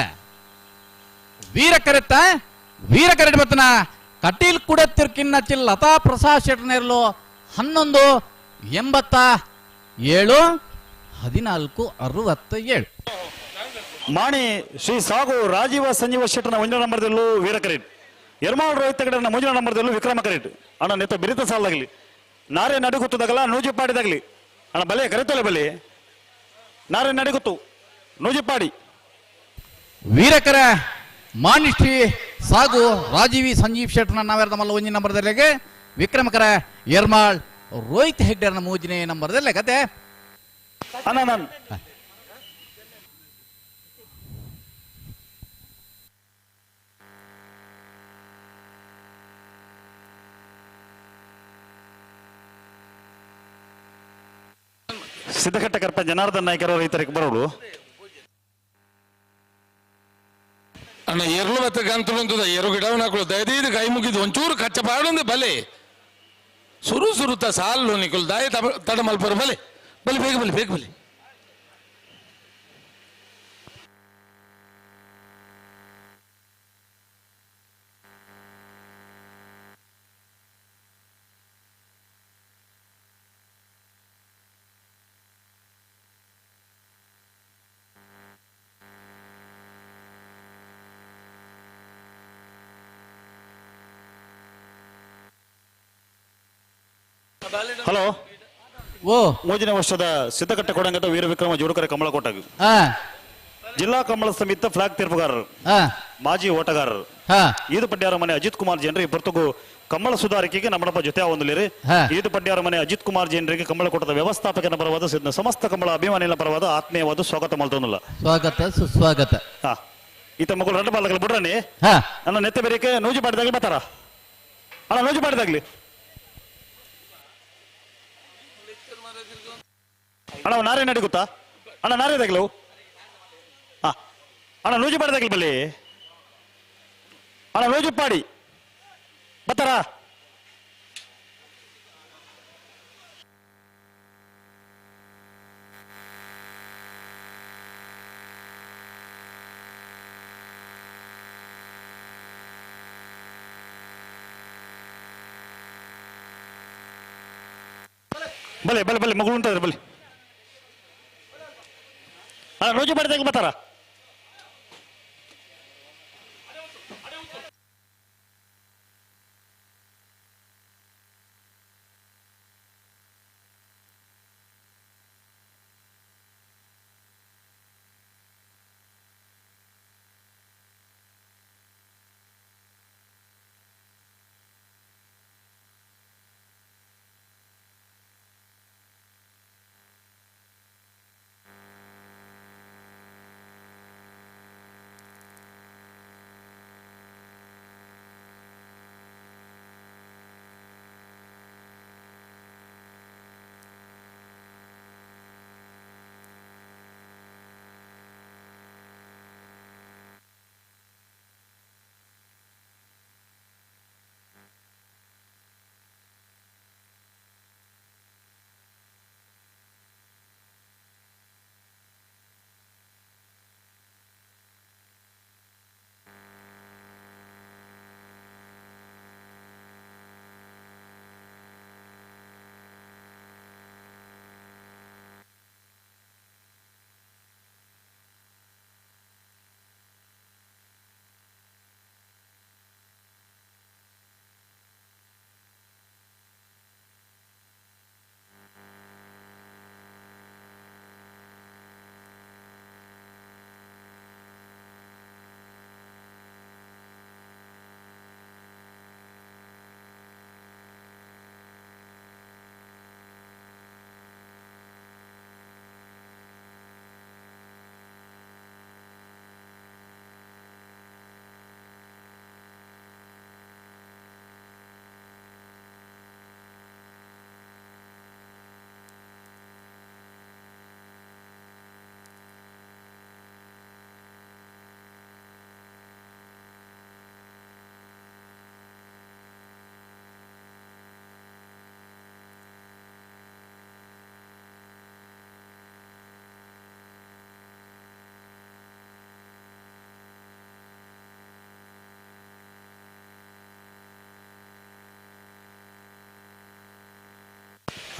ವೀರ ಕರೆತ್ತ ವೀರ ಕರಡಿ ಬತ್ತನ ಕಟೀಲ್ ಕುಡತಿರು ಕಿನ್ನಚ್ಚಿಲ್ ಲತಾ ಪ್ರಸಾದ್ ಶೆಟ್ಟರ್ನೆರಲು 11 87 14 67. ಮಾಣಿ ಶ್ರೀ ಸಾಗು ರಾಜೀವ ಸಂಜೀವ ಶೆಟ್ಟರ್ನ ಒಂದನೇ ನಂಬರ್ದಲ್ಲೂ ವೀರ ಕರೇಟ್ ಎರ್ಮಾಳ್ ರೋಹಿತ್ ಗಡನ ಮುಂದಿನ ನಂಬರ್ದಲ್ಲೂ ವಿಕ್ರಮ ಕರೇಟ್ ಅಣ್ಣ ನೆತ್ತ ಬಿರಿತ ಸಾಲದಾಗಲಿ ನಾರೇ ನಡುಗುತ್ತದಾಗಲ್ಲ ನೂಜಿಪಾಡಿದಾಗಲಿ ಅಣ್ಣ ಬಲೆ ಕರೆತಲೆ ಬಲೆ ನಾರೇ ನಡುಗುತ್ತು ನೂಜಿಪಾಡಿ. ವೀರಕರ ಮಾಣಿ ಶ್ರೀ ಸಾಗು ರಾಜೀವಿ ಸಂಜೀವ್ ಶೆಟ್ಟರ್ನ ನಾವೆರದ ಮಲ್ಲ ಒಂದಿನ ನಂಬರ್ದಲ್ಲಿಗೆ ವಿಕ್ರಮಕರ ಎರ್ಮಾಳ್ ರೋಹಿತ್ ಹೆಗ್ಡರ್ನ ಮೂಜನೇ ನಂಬರ್ದಲ್ಲೇ ಕತೆ ಅಣ್ಣ ನಾನು ಸಿದ್ಧಘಟ್ಟ ಕರ್ಪ ಜನಾರ್ದನ್ ನಾಯ್ಕರ ರೈತರಿಗೆ ಬರೋಳು ಅಣ್ಣ ಎರ್ಲು ಮತ್ತೆ ಗಂತುಂತದ ಎರು ಗಿಡವನಾಕಳು ದಯದೀದು ಕೈ ಮುಗಿದು ಒಂಚೂರು ಕಚ್ಚ ಪಾಡೊಂದು ಬಲೆ ಸುರು ಸುರುತ ಸಾಲು ನಿಕುಲ್ ದಾಯ ತಡ ಮಲ್ಪರು ಬಲೆ ಬಲೆ ಬೇಗ ಬಲೆ ಬೇಗ ಬಲೆ. Hello ಓ ಮೂರನೇ ವರ್ಷದ ಸಿದ್ದಕಟ್ಟೆ ಕೊಡಂಗದ ವೀರ ವಿಕ್ರಮ ಜೋಡುಕರೆ ಕಮಲಕೋಟಗ ಜಿಲ್ಲಾ ಕಮಲ ಸಮಿತಿ ಫ್ಲಾಗ್ ತೀರ್ಪುಗಾರರು, ಮಾಜಿ ಓಟಗಾರರು ಈದು ಪಡ್ಯಾರ ಮನೆ ಅಜಿತ್ ಕುಮಾರ್ ಜೇನ್ರಿ ಇಬ್ಬರ್ತಗೂ ಕಮ್ಮಳ ಸುಧಾರಿಕೆಗೆ ನಮ್ಮಪ್ಪ ಜೊತೆ ಹೊಂದಲಿರಿ. ಈದು ಪಡ್ಯಾರ ಮನೆ ಅಜಿತ್ ಕುಮಾರ್ ಜೇನ್ರಿಗೆ ಕಮಲಕೋಟದ ವ್ಯವಸ್ಥಾಪಕನ ಪರವಾದ ಸಮಸ್ತ ಕಮಲ ಅಭಿಮಾನಿಗಳ ಪರವಾದ ಆತ್ಮೀಯವಾದ ಸ್ವಾಗತ ಮಲ್ತೊಂದಿಲ್ಲ. ಸ್ವಾಗತ ಸುಸ್ವಾಗತ. ಈತ ಮಗಳು ರಡ್ಡ ಬಾಲಕలు ಬಿಡ್ರನಿ ನನ್ನ ನೆತ್ತೆ ಬೇರೆಕೆ ನೂಜು ಪಾಡಿದಾಗ್ಲಿ ಬರ್ತಾರ ಅಣ್ಣ, ನೂಜು ಪಾಡಿದಾಗ್ಲಿ ಅಣ್ಣ, ನಾರೇ ನಡಿ ಗೊತ್ತಾ ಅಣ್ಣ, ನಾರೇ ದಾಗ್ಲು ಅಣ್ಣ, ನೂಜು ಪಾಡಿದಾಗ್ಲಿ ಬಲ್ಲಿ ಅಣ್ಣ, ನೂಜು ಪಾಡಿ ಬರ್ತಾರ. ಬಲೆ ಬಲೆ ಬಲೆ ಮಗಳು ಉಂಟಾದ್ರೆ ಬಲೆ ಅಣ್ಣ, ರೋಜು ಮಾಡಿದಾಗ ಬರ್ತಾರ.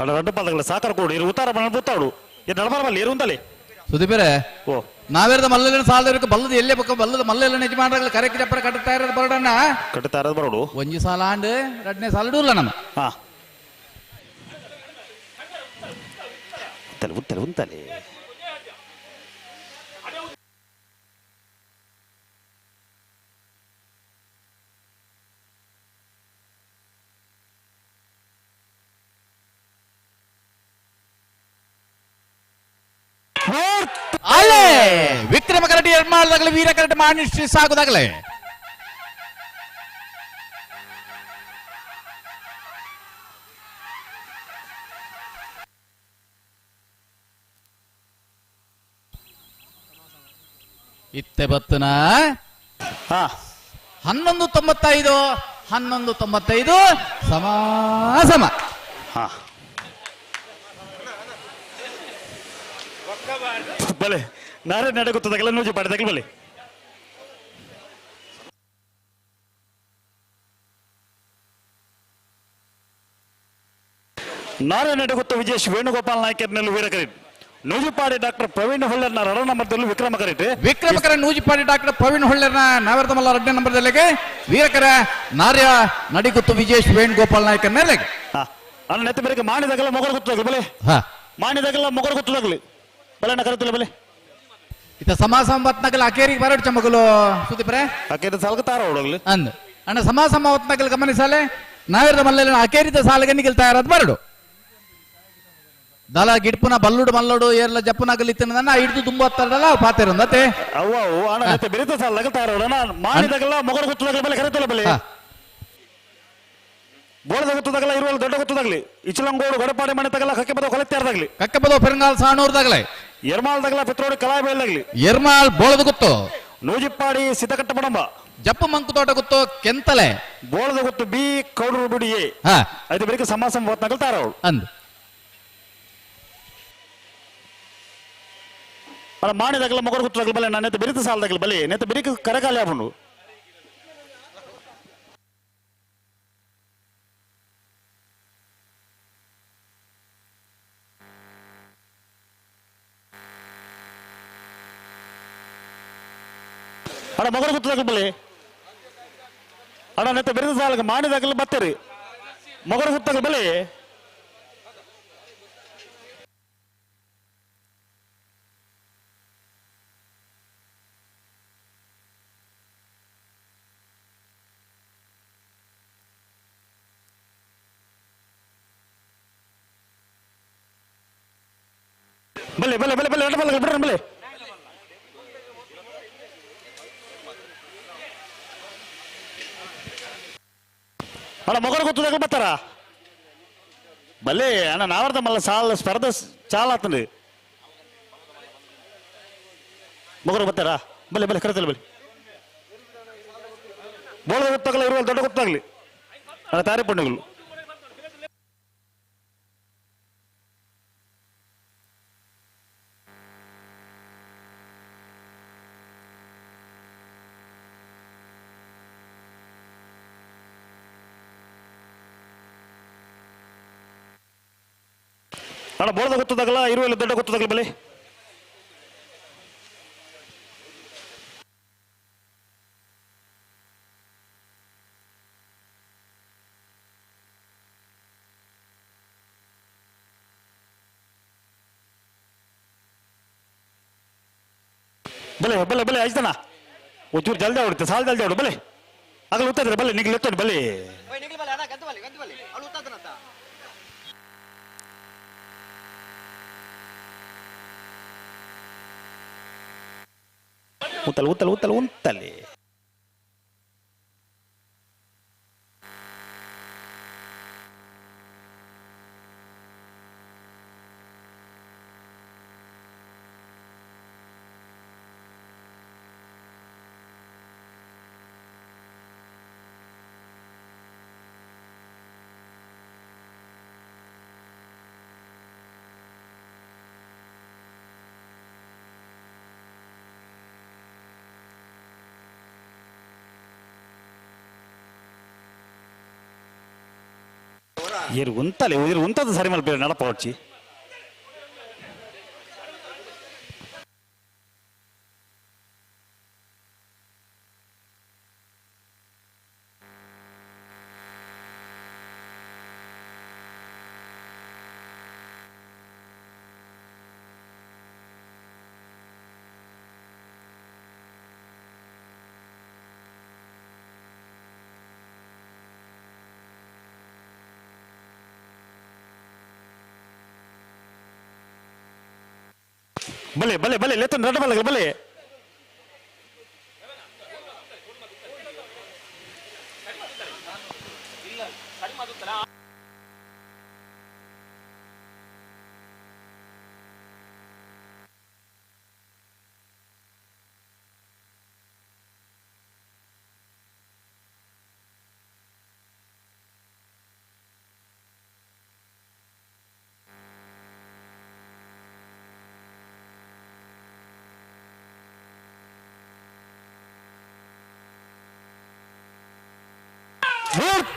ಅಣ್ಣ ರಡ್ಡ ಪಾದಗಳ ಸಾಕಾರ ಕೊಡು ಇರು ಉತ್ತಾರ ಬಣ್ಣ ಬುತ್ತಾಡು ಇದು ನಡಬಾರಲ್ಲ ಇರುವಂತಲೇ ಸುದೀಪರೇ ಓ ನಾವೇರ್ದ ಮಲ್ಲನ ಸಾಲದವರಿಗೆ ಬಲ್ಲದ ಎಲ್ಲೇ ಬಕ್ಕ ಬಲ್ಲದ ಮಲ್ಲೆಲ್ಲ ಯಜಮಾನರಾಗಲಿ ಕರೆಕ್ಟ್ ಅಪ್ಪರ ಕಟ್ಟುತ್ತಾ ಇರೋದು ಬರೋಡಣ್ಣ ಕಟ್ಟುತ್ತಾ ಇರೋದು ಬರೋಡು ಒಂಜಿ ಸಾಲ ಆಂಡ್ ಎರಡನೇ ಸಾಲ ಇಡಲ್ಲ ನಮ್ಮ ಹಾ ಉತ್ತಲೆ ಉತ್ತಲೆ ಉತ್ತಲೆ ಅಲ್ಲೇ ವಿಕ್ರಮ ಕರಟಿ ಎರ್ಮಾಳದಾಗಲೇ ವೀರ ಕರಟಿ ಮಾನಿಶ್ರೀ ಸಾಗುದಾಗಲೇ ಇತ್ತೆ ಬತ್ತನ 11.95 11.95 ಸಮ ಸಮ. ಬಲೆ ನಾರೇ ನಡೆ ಗೊತ್ತದಾಗಲ್ಲ ನೂಜಿ ಪಾಡಿದಾಗಲಿ ಬಲೆ ನಾರೇ ನಡೆ ಗೊತ್ತು ವಿಜೇಶ್ ವೇಣುಗೋಪಾಲ್ ನಾಯ್ಕರ್ನಲ್ಲಿ ವೀರಕರಿ ನೂಜಿಪಾಡಿ ಡಾಕ್ಟರ್ ಪ್ರವೀಣ್ ಹೊಳ್ಳರ್ನ ರಡ ನಂಬರ್ದಲ್ಲಿ ವಿಕ್ರಮ ಕರಿಟ್ರಿ ವಿಕ್ರಮಕರ ನೂಜಿಪಾಡಿ ಡಾಕ್ಟರ್ ಪ್ರವೀಣ್ ಹೊಳ್ಳರ್ನ ನಾವರ್ದಮಲ್ಲ ರಡ್ಡ ನಂಬರ್ದಲ್ಲಿಗೆ ವೀರಕರ ನಾರ್ಯ ನಡಿಗುತ್ತು ವಿಜೇಶ್ ವೇಣುಗೋಪಾಲ್ ನಾಯ್ಕರ್ ಮೇಲೆಗೆ. ಅಣ್ಣ ನೆತ್ತ ಬೇರೆ ಮಾಡಿದಾಗಲ್ಲ ಮೊಗರು ಗೊತ್ತಾಗಲಿ ಬಲೆ. ಮಾಡಿದಾಗಲ್ಲ ಮೊಗರು ಗೊತ್ತಾಗಲಿ ಬಲೆ ಅಣ್ಣ ಕರೆತಿಲ್ಲ ಬಲೆ. ಇತ ಸಮಾಸಂಬತ್ನಗಲ ಅಕೇರಿಗೆ ಬರಡು ಚಮಗಲು ಸುದೀಪ್ರೆ. ಅಕೇರಿ ಸಾಲಕ ತಾರ ಹೊಡೋಗ್ಲಿ ಅಂದ್ ಅಣ್ಣ ಸಮಾಸಂಬತ್ನಗಲ್ ಗಮನಿಸಲೆ ನಾವಿರದ ಮಲ್ಲೆಲ್ಲ ಅಕೇರಿದ ಸಾಲಗೆ ನಿಗಲ್ ತಯಾರಾದ ಬರಡು ದಲ ಗಿಡ್ಪುನ ಬಲ್ಲುಡು ಮಲ್ಲೋಡು ಏರ್ಲ ಜಪ್ಪುನಗಲ್ ಇತ್ತಿನ ಹಿಡಿದು ತುಂಬ ಹತ್ತಾರಲ್ಲ ಪಾತಿರಂದತೆ ಅವ್ವ ಅಣ್ಣ ನೆತ್ತ ಬೆರಿತ ಸಾಲಕ ತಾರ ಹೊಡೋಣ ಮಾಡಿದಾಗಲ್ಲ ಮೊಗರು ಗೊತ್ತಾಗಲಿ ಬಲೆ ಕರೆತಿಲ್ಲ ಬಲೆ. ಬೋಳದ ಗೊತ್ತದಾಗಲ್ಲ ಇರುವಲ್ಲಿ ದೊಡ್ಡ ಗೊತ್ತದಾಗಲಿ ಇಚಲಂಗೋಡು ಗಡಪಾಡಿ ಮನೆ ತಗಲ್ಲ ಕಕ್ಕೆ ಬದೋ ಕೊಲೆತ್ತಾರದಾಗ್ಲಿ ಕಕ್ಕೆ ಬದೋ ಪೆರಂಗಾಲ್ ಸಾಣೂರ್ದಾಗಲೇ ಎರ್ಮಾಲ್ದಾಗಲ ಪೆತ್ರೋಡು ಕಲಾಯಿ ಬಯಲ್ದಾಗ್ಲಿ ಎರ್ಮಾಲ್ ಬೋಳದ ಗೊತ್ತು ನೂಜಿಪ್ಪಾಡಿ ಸಿದ್ದಕಟ್ಟ ಬಡಂಬ ಜಪ್ಪು ಮಂಕು ತೋಟ ಗೊತ್ತು ಕೆಂತಲೆ ಬೋಳದ ಗೊತ್ತು ಬಿ ಕೌಡೂರು ಬಿಡಿ ಎ ಐದು ಬೆಳಿಗ್ಗೆ ಸಮಾಸ ಹೊತ್ನಾಗಲ್ ತಾರ ಅವಳು ಅಂದ್ ಅಲ್ಲ ಮಾಡಿದಾಗಲ್ಲ ಮೊಗರು ಗೊತ್ತಾಗಲಿ ಬಲೆ ನಾನು ಬೆರಿತ ಸಾಲದಾಗಲಿ ಬಲೆ ನೆತ್ತ ಬೆರಿಕ ಕರಕಾಲಿ ಅವನು ಅಣ್ಣ ಮಗರು ಗೊತ್ತಾಗಲಿ ಬಲೆ ಅಣ್ಣ ನೆತ್ತ ಬೆರಿದ ಸಾಲಕ್ಕೆ ಮಾಡಿದಾಗಲಿ ಬತ್ತರಿ ಮಗರು ಗೊತ್ತಾಗಲಿ ಬಲೆ. ಬಲೆ ಬಲೆ ಬಲೆ ಬಲೆ ಬಲೆ ಬಿಡ್ರಿ ಬಲೆ. ಅಣ್ಣ ಮೊಗರು ಗೊತ್ತದಾಗ ಬರ್ತಾರ ಬಲೆ ಅಣ್ಣ ನಾವರ್ದ ಮಲ್ಲ ಸಾಲ ಸ್ಪರ್ಧೆ ಚಾಲ ಆತಂದ್ರಿ ಮೊಗರು ಬರ್ತಾರ ಬಲೆ ಬಲೆ ಕರೆತಲ್ಲ ಬಲೆ. ಬೋಳದ ಗೊತ್ತಾಗಲ್ಲ ಇರುವಲ್ಲಿ ದೊಡ್ಡ ಗೊತ್ತಾಗ್ಲಿ ಅಣ್ಣ ತಾರೆ ಪಣ್ಣುಗಳು ಅಣ್ಣ ಬೋಳದ ಗೊತ್ತದಾಗಲ್ಲ ಇರುವಲ್ಲಿ ದೊಡ್ಡ ಗೊತ್ತದಾಗಲಿ ಬಲೆ. ಬಲೆ ಬಲೆ ಬಲೆ ಆಯ್ತಾನ ಒಂಚೂರು ಜಲ್ದಿ ಹೊಡಿತೆ ಸಾಲ ಜಲ್ದಿ ಹೊಡು ಬಲೆ ಆಗಲ್ಲ ಉತ್ತಾದ್ರೆ ಬಲೆ ನಿಗ್ಲಿ ಎತ್ತೋಡು ಬಲೆ. ಉತ್ತಲ ಉತ್ತಲ ಉತ್ತಲ ಉಂತಲೆ ಏರು ಉಂತಲೆ ಇರು ಉಂತದ ಸರಿ ಮಲ್ಪೇರು ನಡಪ ಹೊಡ್ಚಿ. ಬಲೆ ಬಲೆ ಬಲೆ ಲೇತನ್ ರಡ್ಡ ಬಲೆ ಬಲೆ.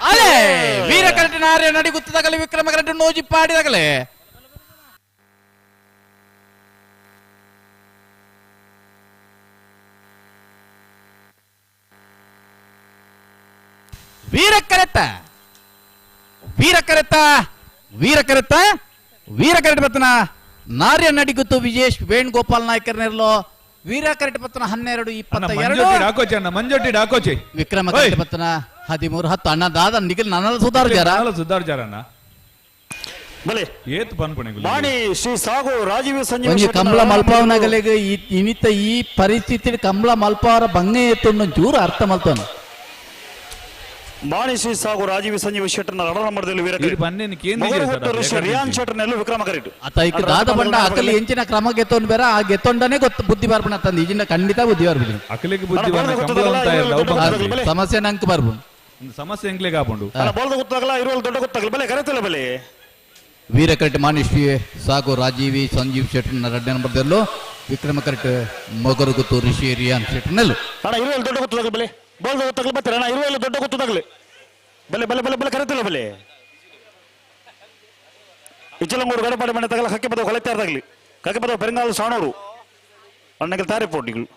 ಅಲೆ ವೀರ ಕರಟಿನ ಆರ್ಯ ನಡಿಗುತ್ತದಾಗಲೇ ವಿಕ್ರಮ ಕರಟು ನೋಜಿಪ್ಪಾಡಿದಾಗಲೇ ವೀರ ಕರೆತ ವೀರ ಕರೆತ. ವೀರ ಕರೆತ್ತ ವೀರ ಕರೆಟ್ ಪತ್ತನ ನಾರ್ಯ ನಡಿಗುತ್ತು ವಿಜೇಶ್ ವೇಣುಗೋಪಾಲ್ ನಾಯ್ಕರ್ ನೆರ್ಲೋ ವೀರ ಕರೆಟ್ ಪತ್ತನ 12 22 ಮಂಜೊಟ್ಟಿ ಡಾಕೋಚಿ ವಿಕ್ರಮ ಕರೆಟ್ ಪತ್ತನ 13 10 ಅಣ್ಣ ದಾದ ನಿಖಿಲ್ ನನ್ನಲ್ಲ ಸುಧಾರ್ ಜಾರ ಸುಧಾರ್ ಜಾರಣ್ಣ ಬಲೆ ಏತ್ ಪನ್ಪಣೆ ಮಾಣಿ ಶ್ರೀ ಸಾಗು ರಾಜೀವ್ ಸಂಜೀವ್ ಒಂಜಿ ಕಂಬಳ ಮಲ್ಪಾವನಗಲೆಗ್ ಇನಿತ ಈ ಪರಿಸ್ಥಿತಿ ಕಂಬಳ ಮಲ್ಪಾವರ ಬಂಗೆ ಎತ್ತೊಂಡು ಚೂರು ಅರ್ಥ ಮಲ್ತವನು. ಮಾಣಿ ಶ್ರೀ ಸಾಗು ರಾಜೀವ್ ಸಂಜೀವ್ ಶೆಟ್ಟರ್ನ ರಡ ನಂಬರ್ದಲ್ಲಿ ವೀರ ರಿಯಾನ್ ಶೆಟ್ಟರ್ನೆಲ್ಲ ವಿಕ್ರಮ ಕರೆಕ್ಟ್ ಆತ ಇಕ್ ದಾದ ಬಂಡ ಅಕಲಿ ಎಂಚಿನ ಕ್ರಮ ಗೆತ್ತೊಂಡು ಬೇರೆ ಆ ಗೆತ್ತೊಂಡನೆ ಗೊತ್ತು ಬುದ್ಧಿ ಬರ್ಪಣ ತಂದು ಈಜಿನ ಖಂಡಿತ ಬುದ್ಧಿ ಬರ್ಬಿಡಿ ಅಕಲಿಗೆ ಬುದ್ಧಿ ಬರ್ನ ಸಮಸ್ಯೆ ನಂಗೆ ಬರ್ಬು ಸಮಸ್ಯೆ ಎಂಕ್ಲೆಗೆ ಆಪುಂಡು ಬೋಲ್ದ ಗೊತ್ತಾಗಲ್ಲ ಇರುವಲ್ಲಿ ದೊಡ್ಡ ಗೊತ್ತಾಗಲ್ಲ ಬಲೆ ಕರೆತಲ್ಲ ಬಲೆ. ವೀರ ಕರೆಕ್ಟ್ ಮಾಣಿಶ್ರೀ ಸಾಗು ರಾಜೀವಿ ಸಂಜೀವ್ ಶೆಟ್ಟರ್ನ ಎರಡನೇ ನಂಬರ್ದಲ್ಲೂ ವಿಕ್ರಮ ಕರೆಕ್ಟ್ ಮೊಗರುಗುತ್ತು ಋಷಿ ರಿಯಾನ್ ಶೆಟ್ಟರ್ನಲ್ಲೂ ಅಣ್ಣ ಇರುವಲ್ಲಿ ದೊಡ್ಡ ಗೊತ್ತಾಗಲ್ಲ ಬಲೆ ಬೋಲ್ದ ಗೊತ್ತಾಗಲ್ಲ ಬರ್ತೀರ ಅಣ್ಣ ಇರುವಲ್ಲಿ ದೊಡ್ಡ ಗೊತ್ತಾಗಲಿ ಬಲೆ ಬಲೆ ಬಲೆ ಬಲೆ ಕರೆತಿಲ್ಲ ಬಲೆ. ಇಚ್ಚಲಂಗೂರು ಗಡಪಾಡಿ ಮನೆ ತಗಲ ಹಕ್ಕಿ ಪದವು ಹೊಲೆತ್ತಾರ್ದಾಗಲಿ ಕಕ್ಕೆ ಪದವು ಪೆರಂಗಾಲ ಸಾಣೂರು ಅಣ್ಣಗೆ ತಾರೆ ಪೋಟಿಗಳು.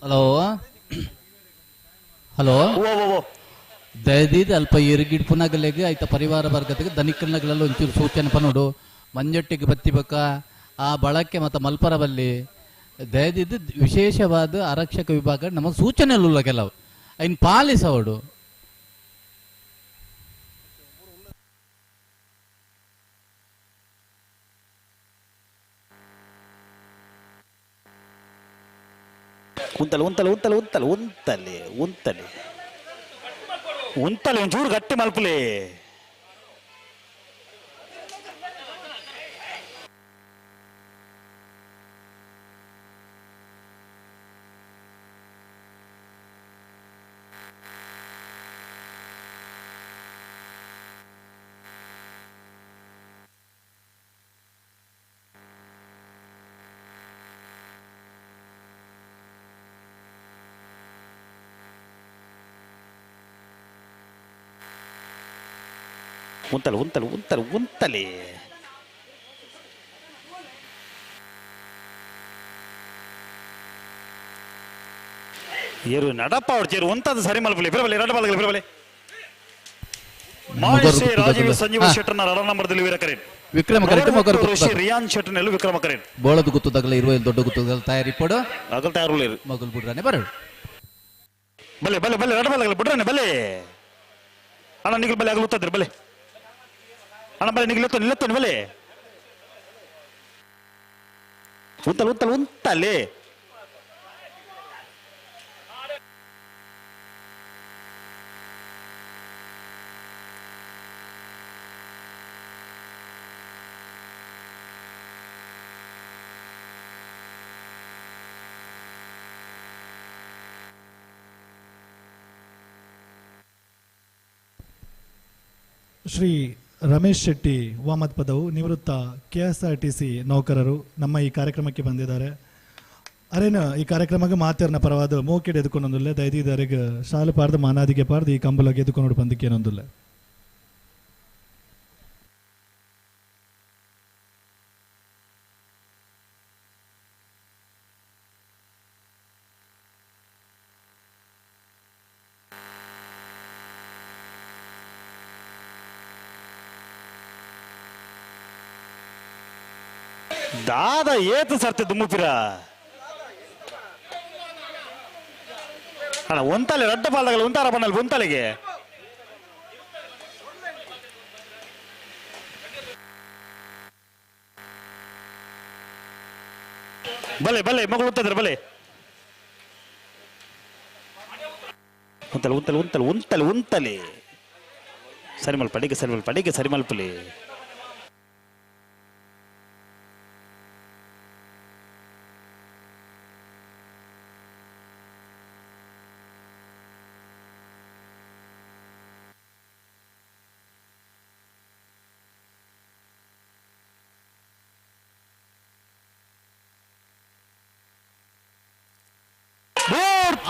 ಹಲೋ ಹಲೋ ದಯದೀದ್ ಅಲ್ಪ ಎರುಗಿಡ್ಪುನಗಲೆಗೆ ಆಯ್ತ ಪರಿವಾರ ವರ್ಗದಗೆ ದನಿಕಲ್ನಗಳೆಲ್ಲ ಒಂಚೂರು ಸೂಚನೆ ಪನೋಡು ಮಂಜೊಟ್ಟಿಗೆ ಬತ್ತಿಬಕ್ಕ ಆ ಬಳಕೆ ಮತ್ತು ಮಲ್ಪರಬಲ್ಲಿ ದಯದಿದ್ದು ವಿಶೇಷವಾದ ಆರಕ್ಷಕ ವಿಭಾಗ ನಮ್ಮ ಸೂಚನೆ ಕೆಲವು ಐನ್ ಪಾಲಿಸವಡು. ಉಂತಲೆ ಉಂತಲೆ ಉಂತಲೆ ಉಂತಲೆ ಉಂತಲೆ ಉಂತಲೆ ಉಂತಲೆ ಒಂಚೂರು ಗಟ್ಟಿ ಮಲ್ಪುಲೆ. ಉಂತಲೆ ಉಂತಲೆ ಉಂತಲೆ ಉಂತಲೆ ಏರು ನಡಪ್ಪ ಅವ್ರು ಚೇರು ಒಂತದ ಸರಿ ಮಲ್ಪಲಿ ಬಿರಬಲಿ ರಡ ಬಾಲಗಲಿ ಬಿರಬಲಿ. ಮಾಣಿಶ್ರೀ ರಾಜೀವ್ ಸಂಜೀವ ಶೆಟ್ಟರ್ನ ರಡ ನಂಬರ್ದಲ್ಲಿ ವೀರ ಕರೆಟ್ ವಿಕ್ರಮ ಕರೆಕ್ಟ್ ಮೊಗರು ಋಷಿ ರಿಯಾನ್ ಶೆಟ್ಟರ್ನೆಲ್ಲ ವಿಕ್ರಮ ಕರೆಟ್ ಬೋಳದ ಗುತ್ತದಾಗಲ ಇರುವ ದೊಡ್ಡ ಗುತ್ತದಾಗಲ ತಯಾರಿ ಪಡು ಅಗಲ್ ತಯಾರು ಮಗಲ್ ಬಿಡ್ರಾನೆ ಬರಡು ಬಲೆ ಬಲೆ ಬಲೆ ರಡ ಬಾಲಗಲಿ ಬಿಡ್ರಾನೆ ಬಲೆ ಅಣ್ಣ ನಿಗಲ್ ಬಲೆ ಆಗಲು ಉತ್ತದ್ರಿ ಬಲೆ ಅಣ್ಣ ಬಲೆ ನಿಗಲ್ ನಿಲ್ಲತ್ತೋನಿ ಬಲೆ ಉಂತಲೆ ಉಂತಲೆ ಉಂತಲೆ ಶ್ರೀ ರಮೇಶ್ ಶೆಟ್ಟಿ ವಾಮದ್ ಪದವು ನಿವೃತ್ತ KSRTC ನೌಕರರು ನಮ್ಮ ಈ ಕಾರ್ಯಕ್ರಮಕ್ಕೆ ಬಂದಿದ್ದಾರೆ. ಅರೇನ ಈ ಕಾರ್ಯಕ್ರಮಕ್ಕೆ ಮಾತೇರ್ನ ಪರವಾದ ಮೋಕೆಡ್ ಎದುಕೊಂಡೊಂದುಲ್ಲೆ ದೈದಿದಾರಿಗೆ ಶಾಲೆ ಪಾರ್ದ ಮಾನಾದಿಗೆ ಪಾರ್ದ ಈ ಕಂಬಲಗೆ ಎದುಕೊಂಡು ಬಂದಕ್ಕೇನೊಂದುಲ್ಲೆ. ದಾದ ಏತು ಸರ್ತಿ ದುಮ್ಮುಪಿರ ಅಣ್ಣ ಒಂತಲೆ ರಡ್ಡ ಪಾಲ್ದಾಗಲ್ಲ ಒಂತಾರ ಬಣ್ಣಲ್ಲಿ ಒಂತಲೆಗೆ ಬಲೆ ಬಲೆ ಮಗಳು ಉತ್ತದ್ರ ಬಲೆ ಉಂತಲೆ ಉಂತಲೆ ಉಂತಲೆ ಉಂತಲೆ ಉಂತಲೆ ಸರಿ ಮಲ್ಪ ಅಡಿಗೆ ಸರಿ ಮಲ್ಪ ಅಡಿಗೆ ಸರಿ ಮಲ್ಪಲಿ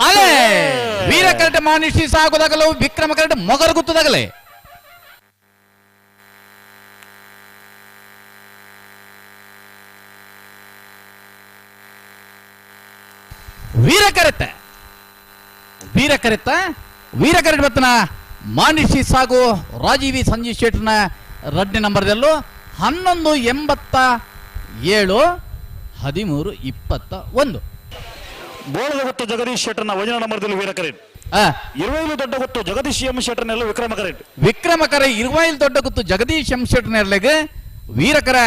ಅಲೆ ವೀರ ಕರಟ ಮಾನಿಷಿ ಸಾಗುದಾಗಲೂ ವಿಕ್ರಮ ಕರಟ ಮೊಗರು ಗುತ್ತದಾಗಲೇ ವೀರ ಕರೆತ ವೀರ ಕರೆತ ವೀರ ಕರೆಟ್ ಬತ್ತನ ಮಾನಿಷಿ ಸಾಗು ರಾಜೀವಿ ಸಂಜೀವ್ ಶೆಟ್ಟರ್ನ ರಡ್ಡನೇ ನಂಬರ್ದಲ್ಲೂ 11.87 13.21. ಬೋಳದ ಗೊತ್ತು ಜಗದೀಶ್ ಶೆಟ್ಟರ್ನ ವಜನ ನಂಬರ್ದಲ್ಲಿ ವೀರ ಕರೆಟ್. ಇರುವೈಲು ದೊಡ್ಡ ಗೊತ್ತು ಜಗದೀಶ್ ಎಂ ಶೆಟ್ಟರ್ನೆಲ್ಲ ವಿಕ್ರಮ ಕರೆಟ್. ವಿಕ್ರಮ ಕರೆ ಇರುವೈಲು ದೊಡ್ಡ ಗುತ್ತು ಜಗದೀಶ್ ಎಂ ಶೆಟ್ಟರ್ನೆರ್ಲೆಗ್ ವೀರಕರ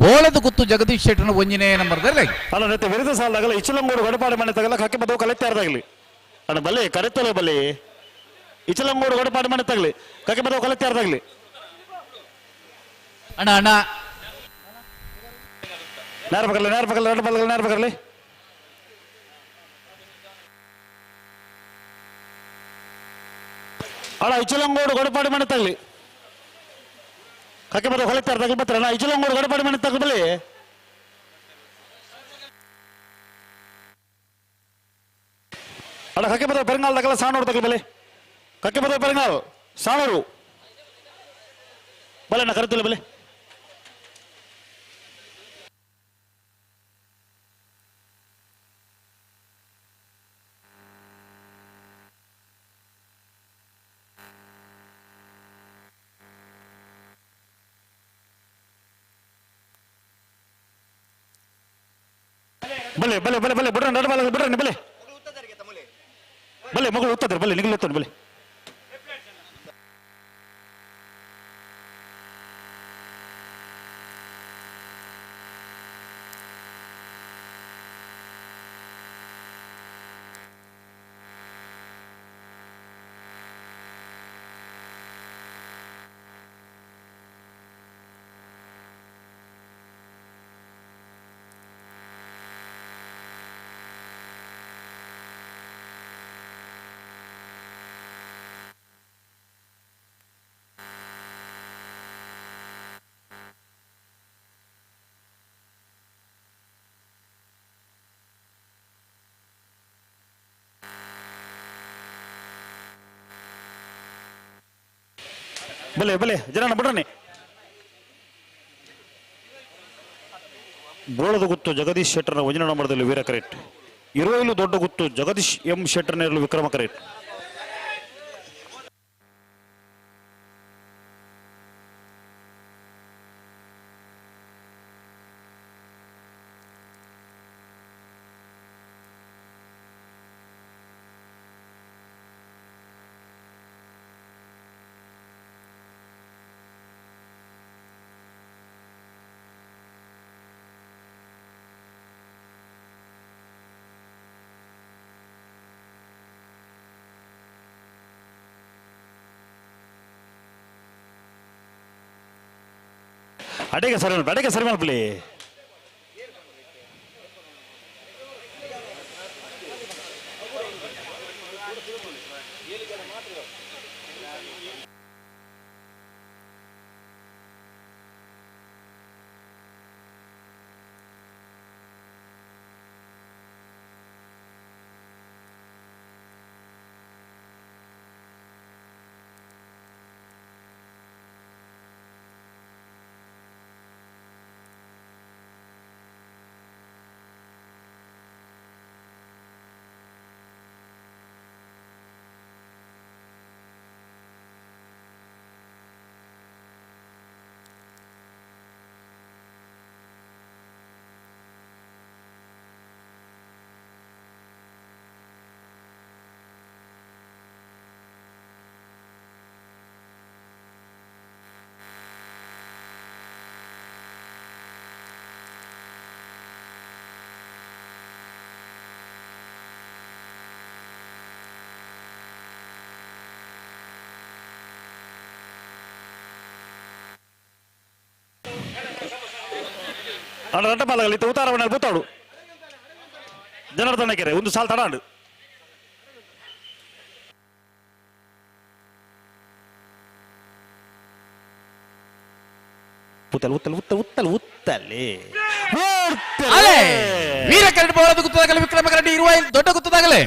ಬೋಳದ ಗುತ್ತು ಜಗದೀಶ್ ಶೆಟ್ಟರ್ನ ಒಂಜನೇ ನಂಬರ್ದಲ್ಲಿ. ಅಲ್ಲ ನೆತ್ತೆ ವಿರುದ್ಧ ಸಾಲದಾಗಲ್ಲ ಇಚಲಂಗೋಡು ಗಡಪಾಡಿ ಮನೆ ತಗಲ ಕಕ್ಕೆ ಬದವು ಕಲೆತ್ತಾರದಾಗಲಿ ಅಣ್ಣ ಬಲೆ ಕರೆತ್ತಲೆ ಬಲೆ ಇಚಲಂಗೋಡು ಗಡಪಾಡಿ ಮನೆ ತಗಲಿ ಕಕ್ಕೆ ಬದವು ಕಲೆತ್ತಾರದಾಗಲಿ ಅಣ್ಣ ಅಣ್ಣ ನೇರ ಬಗರ್ಲಿ ನೇರ ಬಗರ್ಲಿ ಎರಡು ಬಗರ್ಲಿ ನೇರ ಬಗರ್ಲಿ ಅಣ್ಣ ಇಚಲಂಗೋಡು ಗಡಪಾಡಿ ಮನೆ ತಗಲಿ ಕಕ್ಕೆ ಬರೋ ಹೊಲತ್ತಾರ ತಗಲಿ ಬತ್ತರ ಅಣ್ಣ ಇಚಲಂಗೋಡು ಗಡಪಾಡಿ ಮನೆ ತಗಲಿ ಬಲಿ ಅಣ್ಣ ಕಕ್ಕೆ ಬರೋ ಪೆರಂಗಾಲ್ ತಗಲ ಸಾಣೂರು ತಗಲಿ ಬಲಿ ಕಕ್ಕೆ ಬರೋ ಪೆರಂಗಾಲ್ ಸಾಣೂರು ಬಲೆ ಅಣ್ಣ ಕರೆತಿಲ್ಲ ಬಲೆ ಬಲೆ ಬಲೆ ಬಲೆ ಬಲೆ ಬಿಡ್ರ ನಡ ಬಲೆ ಬಿಡ್ರ ಬಲೆ ಬಲೆ ಮಗಳು ಉತ್ತದ್ರ ಬಲೆ ನಿಗಲು ಉತ್ತದ ಬಲೆ ಬಲೆ ಬಲೆ ಜನ ಬಿಡ್ರನಿ ಬೋಳದ ಗುತ್ತು ಜಗದೀಶ್ ಶೆಟ್ಟರ್ನ ವಜನ ನಂಬರದಲ್ಲಿ ವೀರ ಕರೆಟ್. ಇರುವೈಲು ದೊಡ್ಡ ಗುತ್ತು ಜಗದೀಶ್ ಎಂ ಶೆಟ್ಟರ್ನ ವಿಕ್ರಮ ಕರೆಟ್. ಅಡಿಗೆ ಸರಿ ಅಡಿಗೆ ಸರಿ ಮಾಡ್ಲಿ ಅಣ್ಣ ರಡ್ಡ ಬಾಲಗಲಿ ಉತ್ತಾರವಣ್ಣ ಬೂತಾಡು ಜನಾರ್ದನ ಕೆರೆ ಒಂದು ಸಾಲ್ ತಡಾಂಡು. ಉತ್ತಲ್ ಉತ್ತಲ್ ಉತ್ತಲ್ ಉತ್ತಲ್ ಉತ್ತಲೇ ಅಲೆ ವೀರ ಕರಡಿ ಬೋಳದ ಗುತ್ತದಾಗಲೇ ವಿಕ್ರಮ ಕರಡಿ ಇರುವ ದೊಡ್ಡ ಗುತ್ತದಾಗಲೇ.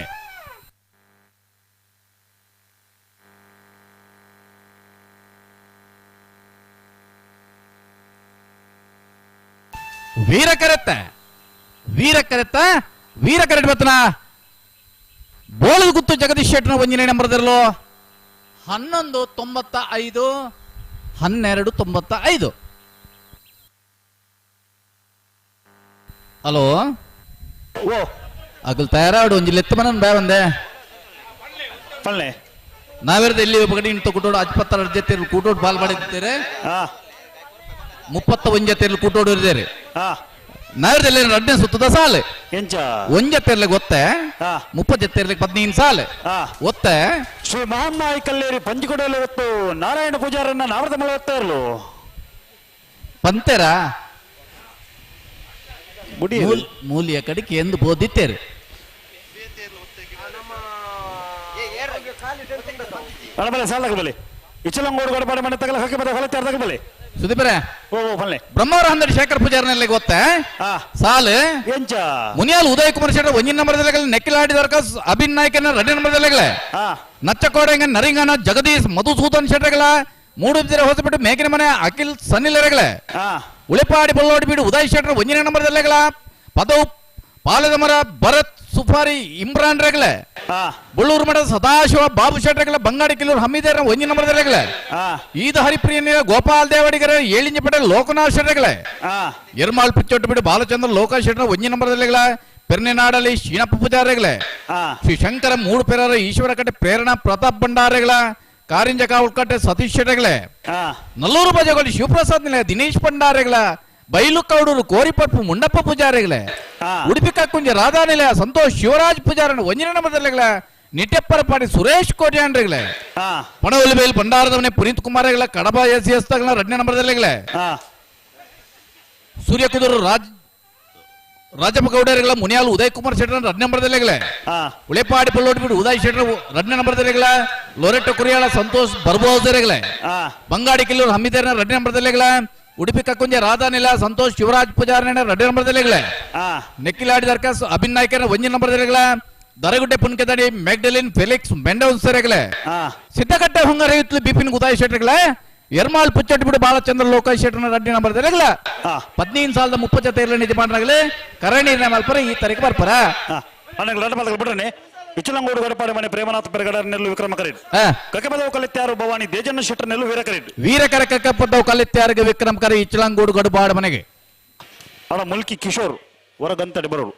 ವೀರ ಕರೆತ್ತ ವೀರ ಕರೆತ್ತ ವೀರ ಕರಡಿ ಬತ್ತನ ಬೋಳದ ಗುತ್ತು ಜಗದೀಶ್ ಶೆಟ್ಟನ ಒಂದನೇ ನಂಬರ್ದಲ್ಲೋ 11.95 12.95. ಹಲೋ ಓ ಅಗಲ್ ತಯಾರಾಡು ಒಂಜಿ ಲೆತ್ತ ಮನನ್ ಬೇ ಬಂದೆ ಪಲ್ಲೆ ನಾವೆರ್ದ ಎಲ್ಲಿ ಒಬ್ಬಗಡಿ ಇಂತ ಕೂಟೋಡು ಅಜ್ಪತ್ತರ ಜೊತೆ ಕೂಟೋಡು ಬಾಲ್ ಮಾಡಿದ್ದೇರೆ 31 ಜೊತೆ ಕೂಟೋಡು ಇದ್ದೇರೆ ನಾವೆರ್ದ ಎಲ್ಲಿ ರಡ್ಡನೇ ಸುತ್ತದ ಸಾಲೆ ಎಂಚ ಒಂಜ ತೆರ್ಲಿಗೆ ಒತ್ತೆ 30 ಜೊತೆ ಇರ್ಲಿಕ್ಕೆ 15 ಸಾಲೆ ಒತ್ತೆ. ಶ್ರೀ ಮಹಾನಾಯಿ ಕಲ್ಲೇರಿ ಪಂಜಿಕೊಡಲು ಒತ್ತು ನಾರಾಯಣ ಪೂಜಾರನ್ನ ನಾವರದ ಮಳೆ ಒತ್ತ ಇರಲು ಪಂತೆರ ಮೂಲಿಯ ಕಡಿಕೆ ಎಂದು ಬೋದಿತ್ತೇರು. ಸುದೀಪರೇ ಬ್ರಹ್ಮವರ ಹಂದಡಿ ಶೇಖರ್ ಪೂಜಾರನಲ್ಲಿ ಗೊತ್ತೆ ಸಾಲು ಮುನಿಯಾಲ್ ಉದಯ್ ಕುಮಾರ್ ಶೆಟ್ಟರ್ ಒಂಜಿನ ನಂಬರ್ದಲ್ಲಿ ನೆಕ್ಕಿಲಾಡಿದವರ್ಕ ಅಭಿನ್ ನಾಯ್ಕನ ಎರಡನೇ ನಂಬರ್ದಲ್ಲಿ ನಚ್ಚಕೋಡಂಗ ನರಿಂಗನ ಜಗದೀಶ್ ಮಧುಸೂದನ್ ಶೆಟ್ಟರ್ಗಳ ಮೂಡುಬಿದಿರೆ ಹೊಸಪೇಟೆ ಮೇಕಿನ ಮನೆ ಅಖಿಲ್ ಸನ್ನಿಲರಗಳೇ ಉಳಿಪಾಡಿ ಬಳ್ಳೋಡಿ ಬೀಡು ಉದಯ್ ಶೆಟ್ಟರ್ ಒಂದನೇ ನಂಬರ್ದಲ್ಲೆಗಳ ಪದವು ಪಾಲದ ಮರ ಭರತ್ ಸುಫಾರಿ ಇಮ್ರಾನ್ ರೇಗಲೆ ಬಳ್ಳೂರು ಮಠದ ಸದಾಶಿವ ಬಾಬು ಶೆಟ್ಟರ್ಗಳ ಬಂಗಾಡಿ ಕಿಲ್ಲೂರು ಹಮ್ಮೀದೇರ ಒಂದನೇ ನಂಬರ್ದಲ್ಲೆಗಳೇ ಈದ ಹರಿಪ್ರಿಯ ಗೋಪಾಲ್ ದೇವಡಿಗರ ಏಳಿಂಜ ಪಟೇಲ್ ಲೋಕನಾಥ್ ಶೆಟ್ಟರ್ಗಳೇ ಎರ್ಮಾಳ್ ಪಿಚ್ಚೊಟ್ಟು ಬಿಡು ಬಾಲಚಂದ್ರ ಲೋಕ ಶೆಟ್ಟರ್ ಒಂದನೇ ನಂಬರ್ದಲ್ಲೆಗಳ ಪೆರ್ನೆನಾಡಲಿ ಶೀನಪ್ಪ ಪೂಜಾರಿಗಳೇ ಶ್ರೀ ಶಂಕರ ಮೂಡು ಪೆರರ ಈಶ್ವರ ಕಟ್ಟೆ ಪ್ರೇರಣಾ ಪ್ರತಾಪ್ ಭಂಡಾರಿಗಳ ಕಾರಿಂಜ ಕಾವುಳ್ಕಟ್ಟೆ ಸತೀಶ್ ಶೆಟ್ಟರ್ಗಳೇ ನಲ್ಲೂರು ಬಜಗೋಳಿ ಶಿವಪ್ರಸಾದ್ ನಿಲಯ ದಿನೇಶ್ ಭಂಡಾರಿಗಳ ಬೈಲು ಕೌಡೂರು ಕೋರಿಪಟ್ಟು ಮುಂಡಪ್ಪ ಪೂಜಾರಿಗಳೇ ಉಡುಪಿ ಕಕ್ಕುಂಜ ರಾಧಾ ನಿಲಯ ಸಂತೋಷ್ ಶಿವರಾಜ್ ಪೂಜಾರನ ಒಂಜಿನ ನಂಬರ್ದಲ್ಲಿಗಳ ನಿಟ್ಟೆಪ್ಪರಪಾಡಿ ಸುರೇಶ್ ಕೋಟ್ಯಾಂಡ್ರಿಗಳೇ ಪಣವಲಿಬೇಲ್ ಭಂಡಾರದವನೇ ಪುನೀತ್ ಕುಮಾರ್ಗಳ ಕಡಬ ಎಸ್ ಎಸ್ ತಗಳ ಎರಡನೇ ನಂಬರ್ದಲ್ಲಿಗಳೇ ಸೂರ್ಯ ಕುದುರು ರಾಜಪ್ಪ ಗೌಡರಿಗಳ ಮುನಿಯಾಲ್ ಉದಯ್ ಕುಮಾರ್ ಶೆಟ್ಟರ್ ಎರಡನೇ ನಂಬರ್ದಲ್ಲಿಗಳೇ ಉಳೆಪಾಡಿ ಪಳ್ಳೋಟಿ ಬಿಡು ಉದಯ್ ಶೆಟ್ಟರ್ ಎರಡನೇ ನಂಬರ್ದಲ್ಲಿಗಳ ಲೊರೆಟ್ಟ ಕುರಿಯಾಳ ಸಂತೋಷ್ ಬರ್ಬೋದರಿಗಳೇ ಬಂಗಾಡಿ ಕಿಲ್ಲೂರು ಹಮ್ಮಿದೇರನ ಎರಡನೇ ನಂಬರ್ದಲ್ಲಿಗಳ ಉಡುಪಿ ಕಕ್ಕುಂಜ ರಾಧಾನಿಲ ಸಂತೋಷ್ ಶಿವರಾಜ್ ಪೂಜಾರನ ಎರಡನೇ ನಂಬರ್ದಲ್ಲಿಗಳೇ ನೆಕ್ಕಿಲಾಡಿ ದರ್ಕಾಸ್ ಅಭಿನ್ ನಾಯ್ಕರ ಒಂದನೇ ನಂಬರ್ದಲ್ಲಿಗಳ ದರಗುಡ್ಡೆ ಪುನ್ಕೆದಡಿ ಮೆಗ್ಡಲಿನ್ ಫೆಲಿಕ್ಸ್ ಮೆಂಡೌನ್ಸರಿಗಳೇ ಸಿದ್ದಕಟ್ಟೆ ಹೊಂಗರ ಬಿಪಿನ್ ಉದಯ್ ಶೆಟ್ಟರ್ಗಳೇ ಎರ್ಮಾಳ್ ಪುಚ್ಚಟ್ಟು ಬಿಡು ಬಾಲಚಂದ್ರ ಲೋಕೇಶ್ ಶೆಟ್ಟರ್ನ ಎರಡನೇ ನಂಬರ್ದಲ್ಲಿಗಳ 15 ಸಾಲದ 30 ಜೊತೆ ಇರಲಿ ನಿಜಮಾನರಾಗಲಿ ಕರಣಿ ಮಲ್ಪರ ಈ ತಾರೀಕು ಬರ್ಪರ ಬಿಡ್ರನೆ ಇಚ್ಚಲಂಗೋಡು ಗಡಪಾಡಿ ಮನೆ ಪ್ರೇಮನಾಥ ಪೆರಗಡರ್ ನೆಲ್ಲು ವಿಕ್ರಮ ಕರೀಡ್ ಕಕ್ಕಪದವು ಕಲಿತ್ಯಾರು ಭವಾನಿ ದೇಜನ್ನ ಶೆಟ್ಟರ್ ನೆಲ್ಲು ವೀರ ಕರೀಡ್ ವೀರಕರ ಕಕ್ಕಪದವು ಕಲಿತ್ಯಾರಿಗೆ ವಿಕ್ರಮ ಕರಿ ಇಚ್ಚಲಂಗೋಡು ಗಡಪಾಡ ಮನೆಗೆ ಅಣ್ಣ ಮುಲ್ಕಿ ಕಿಶೋರ್ ಹೊರಗಂತಡಿ ಬರೋರು.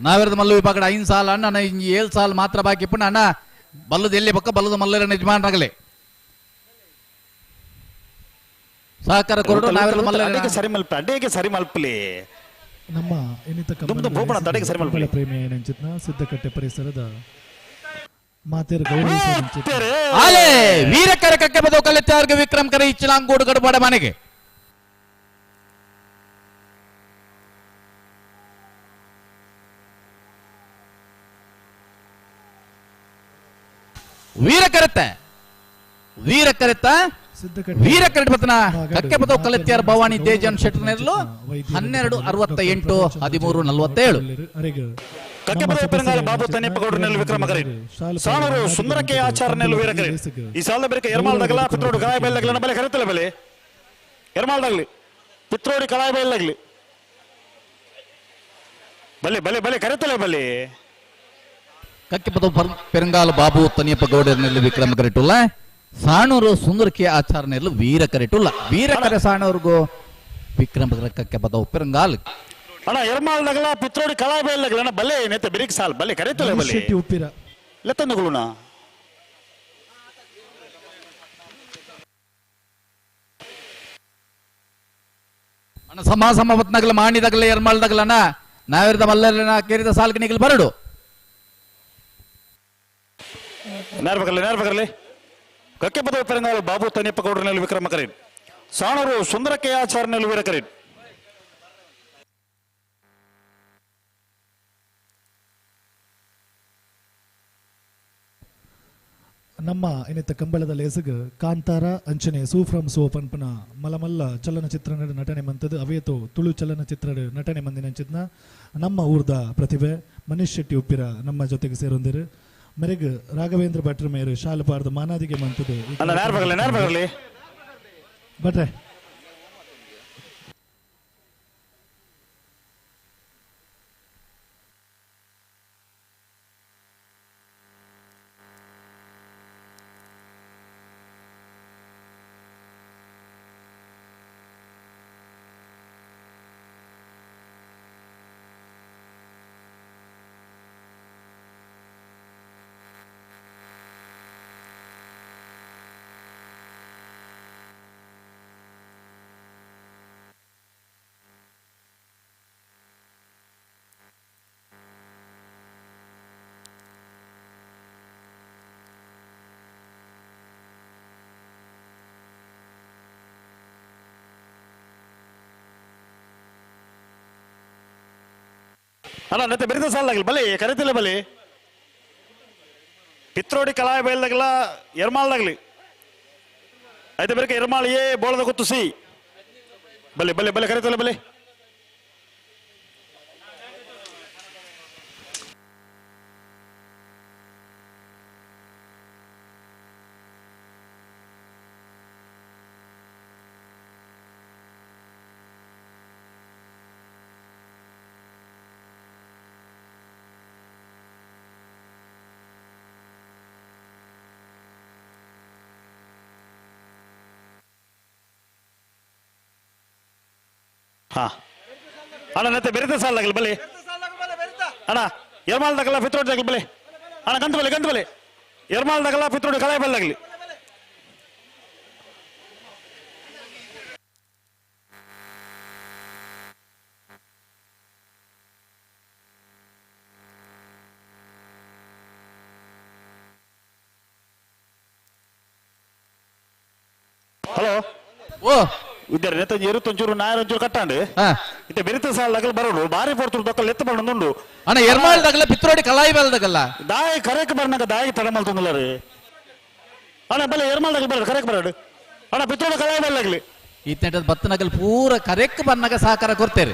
ನಾವೆರದ ಮಲ್ಲು ವಿಭಾಗದ 5 ಸಾಲ ಅಣ್ಣ 7 ಸಾಲ ಮಾತ್ರ ಬಾಕಿ ಪುಣ್ಣ ಅಣ್ಣ ಬಲ್ಲದ ಎಲ್ಲಿ ಪಕ್ಕ ಬಲ್ಲದ ಮಲ್ಲರ ಯಜಮಾನರಾಗಲಿ ಸಹಕಾರ ಕೊರಡು ನಾವೆರದ ಮಲ್ಲರ ಸರಿ ಮಲ್ಪ ಅಡೇಗೆ ಸರಿ ಮಲ್ಪಲಿ ನಮ್ಮ ಇನ್ನಿತ ಕಂಬಳ ಪ್ರೇಮಿ ಏನಂಚಿತ್ನ ಸಿದ್ದಕಟ್ಟೆ ಪರಿಸರದ ಮಾತೇರು ಗೌರವಿಸುವಂಚಿತ್ನ ಆಲೆ ವೀರಕರ ಕಕ್ಕೆ ಬದೋ ಕಲಿತಾರ್ಗೆ ವಿಕ್ರಮ್ ಕರೆ ಇಚ್ಚಲಾಂಗೋಡು ಗಡಬಡ ಮನೆಗೆ ವೀರ ಕರೆತ ವೀರ ಕರೆತ ವೀರ ಕರೆತ ಕಕ್ಕೆ ಬದೋ ಕಲಿತ್ಯಾರ ಭವಾನಿ ದೇಜನ್ ಶೆಟ್ಟರ್ನೆರಲು 12.68 13.47. ಕಕ್ಕೆಪದವು ಪೆರಂಗಾಲ ಬಾಬು ತನ್ನಿಪ್ಪಗೌಡರ ನೆಲ್ಲು ವಿಕ್ರಮ ಕರೀಡ್ ಸಾಣೂರು ಸುಂದರಕ್ಕೆ ಆಚಾರ ನೆಲ್ಲು ವೀರ ಕರೀಡ್ ಈ ಸಾಲದ ಬೆರಕೆ ಎರ್ಮಾಲ್ದಾಗಲ ಪಿತ್ರೋಡು ಕಳಾಯ ಬಯಲಾಗಲ ಬಲೆ ಕರೆತಲ್ಲ ಬೆಲೆ ಎರ್ಮಾಲ್ದಾಗ್ಲಿ ಪಿತ್ರೋಡಿ ಕಳಾಯ ಬಯಲಾಗ್ಲಿ ಬಲೆ ಬಲೆ ಬಲೆ ಕರೆತಲೆ ಬಲೆ ಕಕ್ಕೆಪದವು ಪೆರಂಗಾಲ ಬಾಬು ತನಿಯಪ್ಪ ಗೌಡರ ವಿಕ್ರಮ ಕರೆಟುಲ್ಲ ಸಾಣೂರು ಸುಂದರಕ್ಕೆ ಆಚಾರ ನೆಲ್ಲು ವೀರ ಕರೆಟುಲ್ಲ ವೀರ ಕರೆ ಸಾಣೂರ್ಗು ವಿಕ್ರಮ ಕಕ್ಕೆಪದವು ಪೆರಂಗಾಲ್ ಅಣ್ಣ ಎರ್ಮಾಲ್ದಾಗಲ ಪಿತ್ರೋಡಿ ಕಳಾಯ ಬಯಲಾಗಲ ಬಲೆ ನೆತ್ತ ಬಿರಿಕ್ ಸಾಲ್ ಬಲೆ ಕರೆತಲೆ ಬಲೆ ಶೆಟ್ಟಿ ಉಪ್ಪಿರ ಲೆತ್ತಂದುಗುಳುನ ಅಣ್ಣ ಸಮ ಸಮ ಬತ್ನಗಲ ಮಾಣಿದಾಗಲ ಎರ್ಮಾಲ್ದಾಗಲನ ನಾವೇರ್ದ ಮಲ್ಲರ್ನ ಕೇರಿದ ಸಾಲ್ಗೆ ನಿಗಲ್ ಬರಡು. ನೇರ್ಬಕರ್ಲಿ ನೇರ್ಬಕರ್ಲಿ ಕಕ್ಕೆ ಪದವಿ ಪೆರಂಗಾಲು ಬಾಬು ತನಿಯಪ್ಪ ಗೌಡ್ರನಲ್ಲಿ ವಿಕ್ರಮ ಕರೀನ್, ಸಾಣೂರು ಸುಂದರ ಕೆ ಆಚಾರ್ನಲ್ಲಿ ವೀರ ಕರೀನ್. ನಮ್ಮ ಇನ್ನಿತ್ತ ಕಂಬಳದ ಲೇಸಗ್ ಕಾಂತಾರ ಅಂಚನೆ ಸೂಫ್ರಮ್ ಸೋ ಪನ್ಪನ ಮಲಮಲ್ಲ ಚಲನಚಿತ್ರ ನಟನೆ ಮಂತದ್ದು ಅವೇತೋ ತುಳು ಚಲನಚಿತ್ರ ನಟನೆ ಮಂದಿನ ನಮ್ಮ ಊರ್ದ ಪ್ರತಿಭೆ ಮನೀಶ್ ಶೆಟ್ಟಿ ಉಪ್ಪಿರ ನಮ್ಮ ಜೊತೆಗೆ ಸೇರೊಂದಿರು. ಮೆರೆಗ್ ರಾಘವೇಂದ್ರ ಭಟ್ರ ಮೇರು ಶಾಲು ಪಾರ್ದ ಮಾನಾದಿಗೆ ಮಂತದ್ದು. ಭಟ್ರೆ ಅಲ್ಲ ನತ್ತೆ ಬೆರಿದ ಸಾಲಾಗಲಿ ಬಲಿ ಕರಿತಿಲ್ಲ ಬಲಿ ಪಿತ್ರೋಡಿ ಕಲಾಯ ಬಯಲ್ದಾಗಲ ಎರ್ಮಾಲ್ದಾಗಲಿ ಐತೆ ಬೇರೆ ಎರ್ಮಾಲ್ ಎ ಬೋಳದ ಗೊತ್ತು ಸಿ ಬಲಿ ಬಲಿ ಬಲಿ ಕರಿತಿಲ್ಲ ಬಲಿ. ಹಾ ಅಣ್ಣ ನತ್ತೆ ಬೆರಿತ ಸಾಲಾಗಲಿ ಬಲಿ ಅಣ್ಣ ಎರ್ಮಾಲ್ದಾಗಲ್ಲ ಪಿತ್ರೋಡಿ ಬಲಿ ಅಣ್ಣ ಗಂತು ಬಲಿ ಗಂತು ಬಲಿ ಎರ್ಮಾಲ್ದಾಗಲ್ಲ ಪಿತ್ರೋಡಿ ಕಲಾಯ ಬಲ್ಲಾಗಲಿ. ಹಲೋ ಓ ಇದ್ದಾರೆ ನೆತ್ತ ಇರುತ್ತೊಂಚೂರು ನಾಯರೊಂಚೂರು ಕಟ್ಟಾಂಡು ಇತ್ತೆ ಬೆರಿತ ಸಾಲದಾಗಲ ಬರೋಡು ಬಾರಿ ಪೊರ್ತುಡು ದೊಕ್ಕಲ್ ಎತ್ತ ಬರೋದುಂಡು ಅಣ್ಣ ಎರ್ಮಾಲ್ದಾಗಲ್ಲ ಪಿತ್ರೋಡಿ ಕಲಾಯಿ ಬಲ್ದಾಗಲ್ಲ ದಾಯ ಕರೆಕ್ ಬರ್ನಾಗ ದಾಯಿಗೆ ತಡ ಮಲ್ತೊಂದುಲ್ಲ ರೀ ಅಣ್ಣ ಬಲೆ ಎರ್ಮಾಲ್ದಾಗ ಬರೋಡು ಕರೆಕ್ ಬರೋಡು ಅಣ್ಣ ಪಿತ್ರೋಡಿ ಕಲಾಯಿ ಬಲ್ಲಾಗ್ಲಿ ಇತ್ನೆಟದ ಬತ್ತನಗಲ್ ಪೂರ ಕರೆಕ್ ಬನ್ನಗ ಸಹಕಾರ ಕೊಡ್ತೇರಿ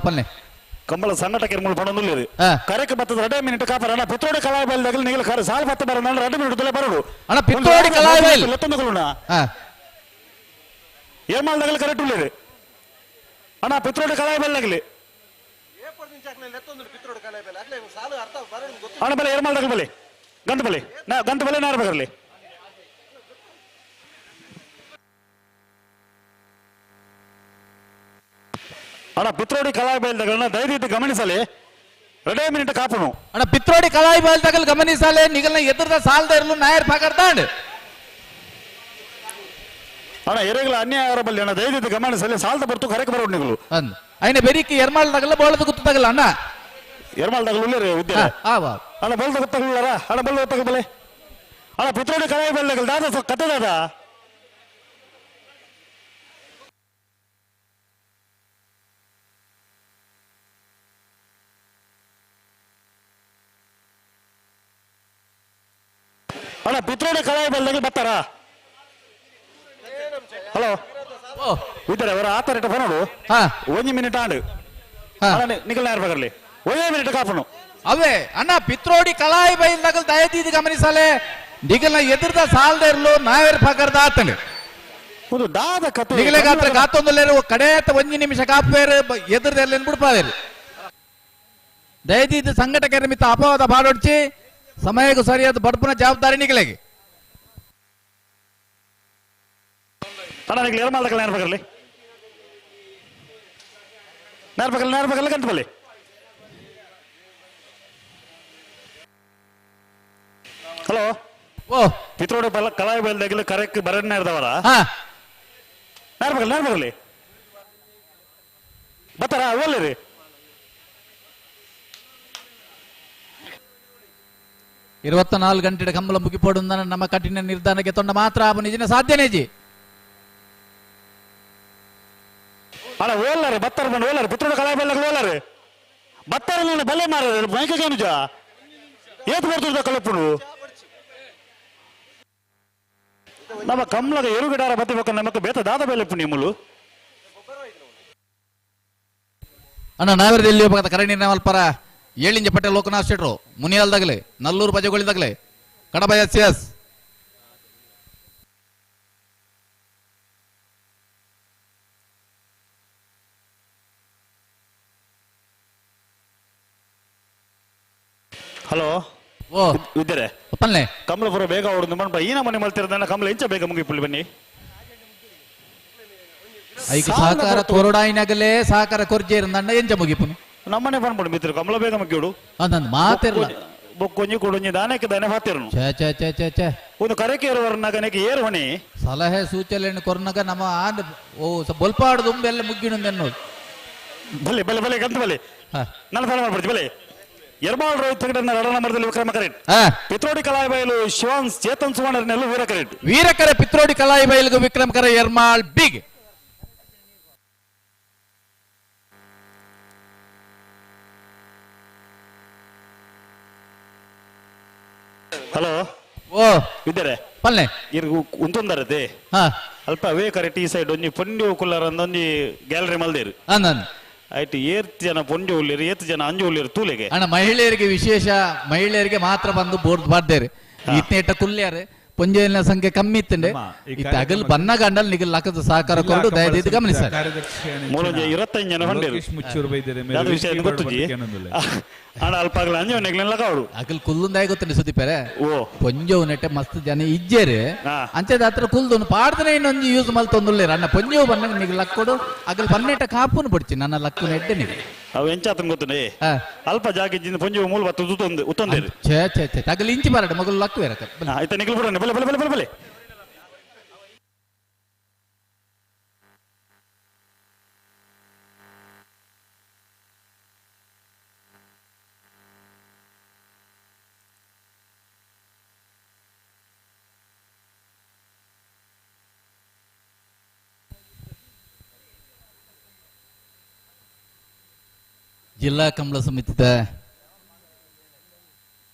ಪನ್ನೆ ಕಂಬಳ ಸಂಘಟಕ ಮೂಲ ಪಡೊಂದುಲ್ಲ ರೀ ಕರೆಕ್ ಬತ್ತದ 2 ಮಿನಿಟ್ ಕಾಪರ ಅಣ್ಣ ಪಿತ್ರೋಡಿ ಕಲಾಯಿ ಬಲ್ದಾಗಲಿ ನಿಗಲ ಕರೆ ಸಾಲ್ ಬತ್ತ ಬರೋಣ 2 ಮಿನಿಟ್ ತುಲೆ ಬರೋಡು ಅಣ್ಣ ಪಿತ್ರೋಡಿ ಕಲಾಯಿ ಬೈಲ್ ಲೆತ್ತೊಂದುಕೊಳ್ಳೋಣ ಏರ್ಮಾಲ್ದಾಗಲಿ ಕರೆಕ್ಟ್ ಉಳ್ಳೇರಿ ಅಣ್ಣ ಪಿತ್ರೋಡಿ ಕಲಾಯಿ ಬಲ್ಲಾಗಲಿ ಅಣ್ಣ ಬಲೆ ಏರ್ಮಾಲ್ದಾಗ ಬಲೆ ಗಂತ ಬಲೆ ನಾ ಗಂತ ಬಲೆ ನಾರ ಬೇಕರ್ಲಿ. ಅಣ್ಣ ಪಿತ್ರೋಡಿ ಕಲಾಯಿ ಬೈಲ್ದಾಗಲನ್ನ ದಯವಿಟ್ಟು ಗಮನಿಸಲಿ 2 ಮಿನಿಟ್ ಕಾಪುನು ಅಣ್ಣ ಪಿತ್ರೋಡಿ ಕಲಾಯಿ ಬೈಲ್ದಾಗಲ್ ಗಮನಿಸಲೆ ನಿಗಲ್ನ ಎದುರದ ಸಾಲದ ಇರಲು ನಾಯರ್ ಪಾಕರ್ತಾಂಡ್ ಅಣ್ಣ ಎರೆಗಳ ಅನ್ಯಾಯ ಬಲ್ಲಿ ಅಣ್ಣ ದಯವಿಟ್ಟು ಗಮನಿಸಲಿ ಸಾಲದ ಬರ್ತು ಕರೆಕ್ ಬರೋಡು ನಿಗಲು ಅಯ್ನ ಬೆರಿಕಿ ಎರ್ಮಾಲ್ದಾಗಲ್ಲ ಬೋಳದ ಗುತ್ತದಾಗಲ್ಲ ಅಣ್ಣ ಎರ್ಮಾಲ್ದಾಗಲ್ಲ ಉಳ್ಳೇರಿ ಉದ್ಯ ಅಣ್ಣ ಬೋಳದ ಗೊತ್ತಾಗಲ್ಲಾರ ಅಣ್ಣ ಬೋಳದ ಗೊತ್ತಾಗ ಬಲೆ ಅಣ್ಣ ಪಿತ್ರೋಡಿ ಕಲಾಯಿ ಬಲ್ಲಾಗಲ್ ದಾದ ಕತೆ ದಾದ ಅಣ್ಣ ಪಿತ್ರೋಡಿ ಕಲಾಯಿ ಬಲ್ಲಾಗಲ್ ಬರ್ತಾರ. ಹಲೋ ಇದ್ದಾರೆ ಅವರ ಆತರ ಇಟ್ಟ ಬರೋಡು 1 ಮಿನಿಟ್ ಆಂಡು ನಿಖಲ್ ನಾಯರ್ ಬಗರ್ಲಿ 1 ಮಿನಿಟ್ ಕಾಪನು ಅವೇ ಅಣ್ಣ ಪಿತ್ರೋಡಿ ಕಲಾಯಿ ಬೈಲ್ದಾಗಲ್ ದಯದೀದಿ ಗಮನಿಸಲೆ ನಿಗಲ್ನ ಎದುರ್ದ ಸಾಲದ ಇರಲು ನಾಯರ್ ಪಗರ್ದ ಆತನು ಒಂದು ದಾದ ಕತೆ ನಿಗಲೆಗಾತ್ರ ಗಾತೊಂದುಲ್ಲೇರು ಕಡೇತ 1 ನಿಮಿಷ ಕಾಪುವೇರು ಎದುರ್ದ ಎಲ್ಲ ಬಿಡ್ಪಾವೇರು ದಯದೀದಿ ಸಂಘಟಕರ ಮಿತ್ತ ಅಪವಾದ ಬಾಡೊಡ್ಚಿ ಸಮಯಕ್ಕೂ ಸರಿಯಾದ ಬಡ್ಪುನ ಜವಾಬ್ದಾರಿ ನಿಗಲೆಗೆ ಅಣ್ಣ ನಿಗಲ್ ಎರ್ಮಾಲ್ದಾಗಲ್ಲ ನೇರ ಬಗರ್ಲಿ ನೇರ ಬಗಲ್ ನೇರ ಬಗಲ್ ಗಂಟು ಬಲ್ಲಿ ಹಲೋ ಓ ಪಿತ್ರೋಡಿ ಬಲ ಕಲಾಯಿ ಬಲ್ದಾಗಲಿ ಕರೆಕ್ ಬರಣ್ಣ ಇರ್ದವರ ನೇರ ಬಗಲ್ ನೇರ ಬಗರ್ಲಿ ಬರ್ತಾರ ಓಲ್ಲಿ ರೀ 24 ಗಂಟೆ ಕಂಬಳ ಮುಗಿಪೋಡು ನಮ್ಮ ಕಠಿಣ ನಿರ್ಧಾರಕ್ಕೆ ತೊಂಡ ಮಾತ್ರ ನಿಜನ ಸಾಧ್ಯನೇಜಿ. ಅಲ್ಲ ಓಲಾರೆ ಬತ್ತರ ಬಂದು ಓಲಾರೆ ಪುತ್ರೋಡ ಕಲಾಯ ಬಲ್ಲ ಓಲಾರೆ ಬತ್ತರ ನಾನು ಬಲ್ಲೆ ಮಾರ ಮೈಕ ಏತ್ ಬರ್ತದ ಕಲಪುಡು ನಮ್ಮ ಕಮ್ಲಗ ಎರುಗಿಡಾರ ಬತ್ತಿ ಬಕ್ಕ ನಮಕ್ ಬೇತ ದಾದ ಬೆಲೆ ಪುಣ್ಯಮುಲು. ಅಣ್ಣ ನಾವರದ ಎಲ್ಲಿ ಹೋಗದ ಕರಣಿ ನಾವಲ್ಪರ ಏಳಿಂಜ ಪಟೇಲ್ ಲೋಕನಾಥ್ ಶೆಟ್ರು ಮುನಿಯಾಲ್ದಾಗಲೆ ನಲ್ಲೂರು ಬಜೆಗಳಿದಾಗಲೆ ಕಡಬ ಎಸ್ ಎಸ್ ಹಲೋ ಓ ಇದ್ದಾರೆ ಪಲ್ಲೆ ಕಮಲಪುರ ಬೇಗ ಹೊಡೆದು ಮಣ್ಪ ಈ ನಮ್ಮನೆ ಮಲ್ತಿರೋದನ್ನ ಕಮಲ ಇಂಚ ಬೇಗ ಮುಗಿಪುಳ್ಳಿ ಬನ್ನಿ. ಐಕ ಸಹಕಾರ ಕೊರಡಾಯಿನಾಗಲೇ ಸಹಕಾರ ಕೊರ್ಜೇರು ನನ್ನ ಎಂಚ ಮುಗಿಪುನು ನಮ್ಮನೆ ಬಂದ್ಬಿಡು ಮಿತ್ರ ಕಮಲ ಬೇಗ ಮುಗಿಯೋಡು ಅಂದಂದು ಮಾತಿರಲ್ಲ ಬೊಕ್ಕೊಂಜಿ ಕೊಡೊಂಜಿ ದಾನಕ್ಕೆ ದಾನೆ ಬಾತಿರನು ಛೇ ಛೇ ಛೇ ಛೇ ಛೇ ಒಂದು ಕರೆಕೆ ಇರುವವರನ್ನಾಗ ಏರು ಹೊಣೆ ಸಲಹೆ ಸೂಚನೆ ಕೊರ್ನಗ ನಮ್ಮ ಆಂದ್ ಓ ಬೊಲ್ಪಾಡು ದುಂಬೆಲ್ಲ ಮುಗ್ಗಿಣು ಅನ್ನೋದು. ಬಲೆ ಬಲೆ ಬಲೆ ಗಂತ ಬಲೆ ನಾನು ಫಾಲೋ ಮಾಡ್ಬಿಡ್ತೀನಿ ಬಲೆ. ಎರ್ಮಾಳ್ ರೋಹಿತ್ ಹೆಗಡೆ ಎರಡನೇ ನಂಬರ್ದಲ್ಲಿ ವಿಕ್ರಮ ಕರೆಟ್. ಪಿತ್ರೋಡಿ ಕಲಾಯಿ ಬಯಲು ಶಿವಾನ್ ಚೇತನ್ ಸುವರ್ಣನೆಲ್ಲ ವೀರ ಕರೆಟ್. ವೀರಕರೆ ಪಿತ್ರೋಡಿ ಕಲಾಯಿ ಬಯಲಿಗೆ ವಿಕ್ರಮ ಕರೆ ಎರ್ಮಾಳ್ ಬಿಗ್. ಹಲೋ ಓ ಇದ್ದಾರೆ ಪಲ್ಲೆ ಇರ್ಗು ಉಂತೊಂದರತೆ ಅಲ್ಪ ಅವೇ ಕರೆಕ್ಟ್ ಈ ಸೈಡ್ ಒಂಜಿ ಪೊಂಡಿ ಕುಲ್ಲರ ಒಂಜಿ ಗ್ಯಾಲರಿ ಮಲ್ದೇರು ಆಯ್ತು. ಏತ್ ಜನ ಪೊಂಜಿ ಉಳ್ಳೇರು ಏತ್ ಜನ ಅಂಜು ಉಳ್ಳೇರು ತೂಲೆಗೆ ಅಣ್ಣ ಮಹಿಳೆಯರಿಗೆ ವಿಶೇಷ ಮಹಿಳೆಯರಿಗೆ ಮಾತ್ರ ಬಂದು ಬೋರ್ಡ್ ಬಾರ್ದೇರು ಇತ್ನೇಟ ಕುಲ್ಯಾರು ಪೊಂಜೆನ ಸಂಖ್ಯೆ ಕಮ್ಮಿ ಇತ್ತಂಡೆ ಇತ್ತ ಅಗಲ್ ಬನ್ನ ಗಂಡಲ್ ನಿಗಲ್ ಲಕ್ಕದ ಸಹಕಾರ ಕೊರಡು ದಯದೀದು ಗಮನಿಸ. ಮೂಲೊಂಜಿ 25 ಜನ ಹೊಂಡೇರು ಅಣ್ಣ ಅಲ್ಪ ಅಗಲ ಅಂಜು ನೆಗ್ಲೆಲ್ಲ ಕಾವಡು ಅಗಲ್ ಕುಲ್ಲುಂದಾಯ ಗೊತ್ತಂಡೆ ಸುದೀಪರೆ ಪೊಂಜೋವು ನೆಟ್ಟೆ ಮಸ್ತ್ ಜನ ಇಜ್ಜೇರು ಅಂಚೆದ ಹತ್ರ ಕುಲ್ದು ಪಾಡ್ದನೆ ಇನ್ನೊಂದು ಯೂಸ್ ಮಲ್ತೊಂದುಲ್ಲೇರು ಅಣ್ಣ ಪೊಂಜೋವು ಬನ್ನಗ ನಿಗಲ್ ಲಕ್ಕೊಡು ಅಗಲ್ ಬನ್ನೇಟ ಕಾಪುನು ಪಡ್ಚಿ ನನ್ನ ಲಕ್ಕು ನೆಡ್ಡೆ ನಿಗಲ್ ಅವು ಎಂಚಾತನ್ ಗೊತ್ತಂಡೆ ಅಲ್ಪ ಜಾಗ ಪೊಂಜೋವು ಮೂಲ ಬತ್ತು ಉತ್ತೊಂದು ಉತ್ತೊಂದೇರು ಛೇ ಛೇ ಛೇ ಅಗಲ್ ಇಂಚಿ ಬರಡ ಮಗಲು ಲಕ್ಕು ಬೇರಕ ಆಯ್ತಾ ನಿಗಲ್ ಬಿಡೋಣ ಬಲೆ ಬಲೆ ಬಲೆ ಬಲೆ ಬಲೆ. ಜಿಲ್ಲಾ ಕಂಬಳ ಸಮಿತಿದ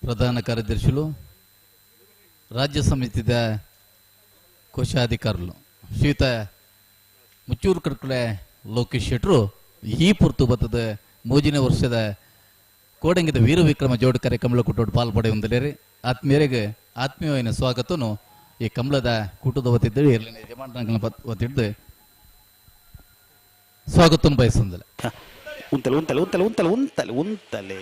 ಪ್ರಧಾನ ಕಾರ್ಯದರ್ಶಿಗಳು ರಾಜ್ಯ ಸಮಿತಿದ ಕೋಶಾಧಿಕಾರುలు ಶ್ರೀಯುತ ಮುಚ್ಚೂರು ಕಡ್ಕುಳೆ ಲೋಕೇಶ್ ಶೆಟ್ರು ಈ ಪುರ್ತು ಬತ್ತದ ಮೋಜಿನ ವರ್ಷದ ಕೋಡಂಗಿದ ವೀರ ವಿಕ್ರಮ ಜೋಡ್ ಕಮಲ ಕೂಟೋಡು ಪಾಲ್ಪಡೆಯುವಂದಲೇರಿ ಆತ್ಮೀಯರಿಗೆ ಆತ್ಮೀಯವಾದ ಸ್ವಾಗತನು ಈ ಕಮಲದ ಕೂಟದ ವತಿದ್ದು ಇರಲಿನ ಯಜಮಾನರ ವತಿದ್ದು ಸ್ವಾಗತವನ್ನು ಬಯಸಂದಿಲ್ಲ. ಉಂತಲೆ ಉಂತಲೆ ಉಂತಲೆ ಉಂತಲೆ ಉಂತಲೆ ಉಂತಲೆ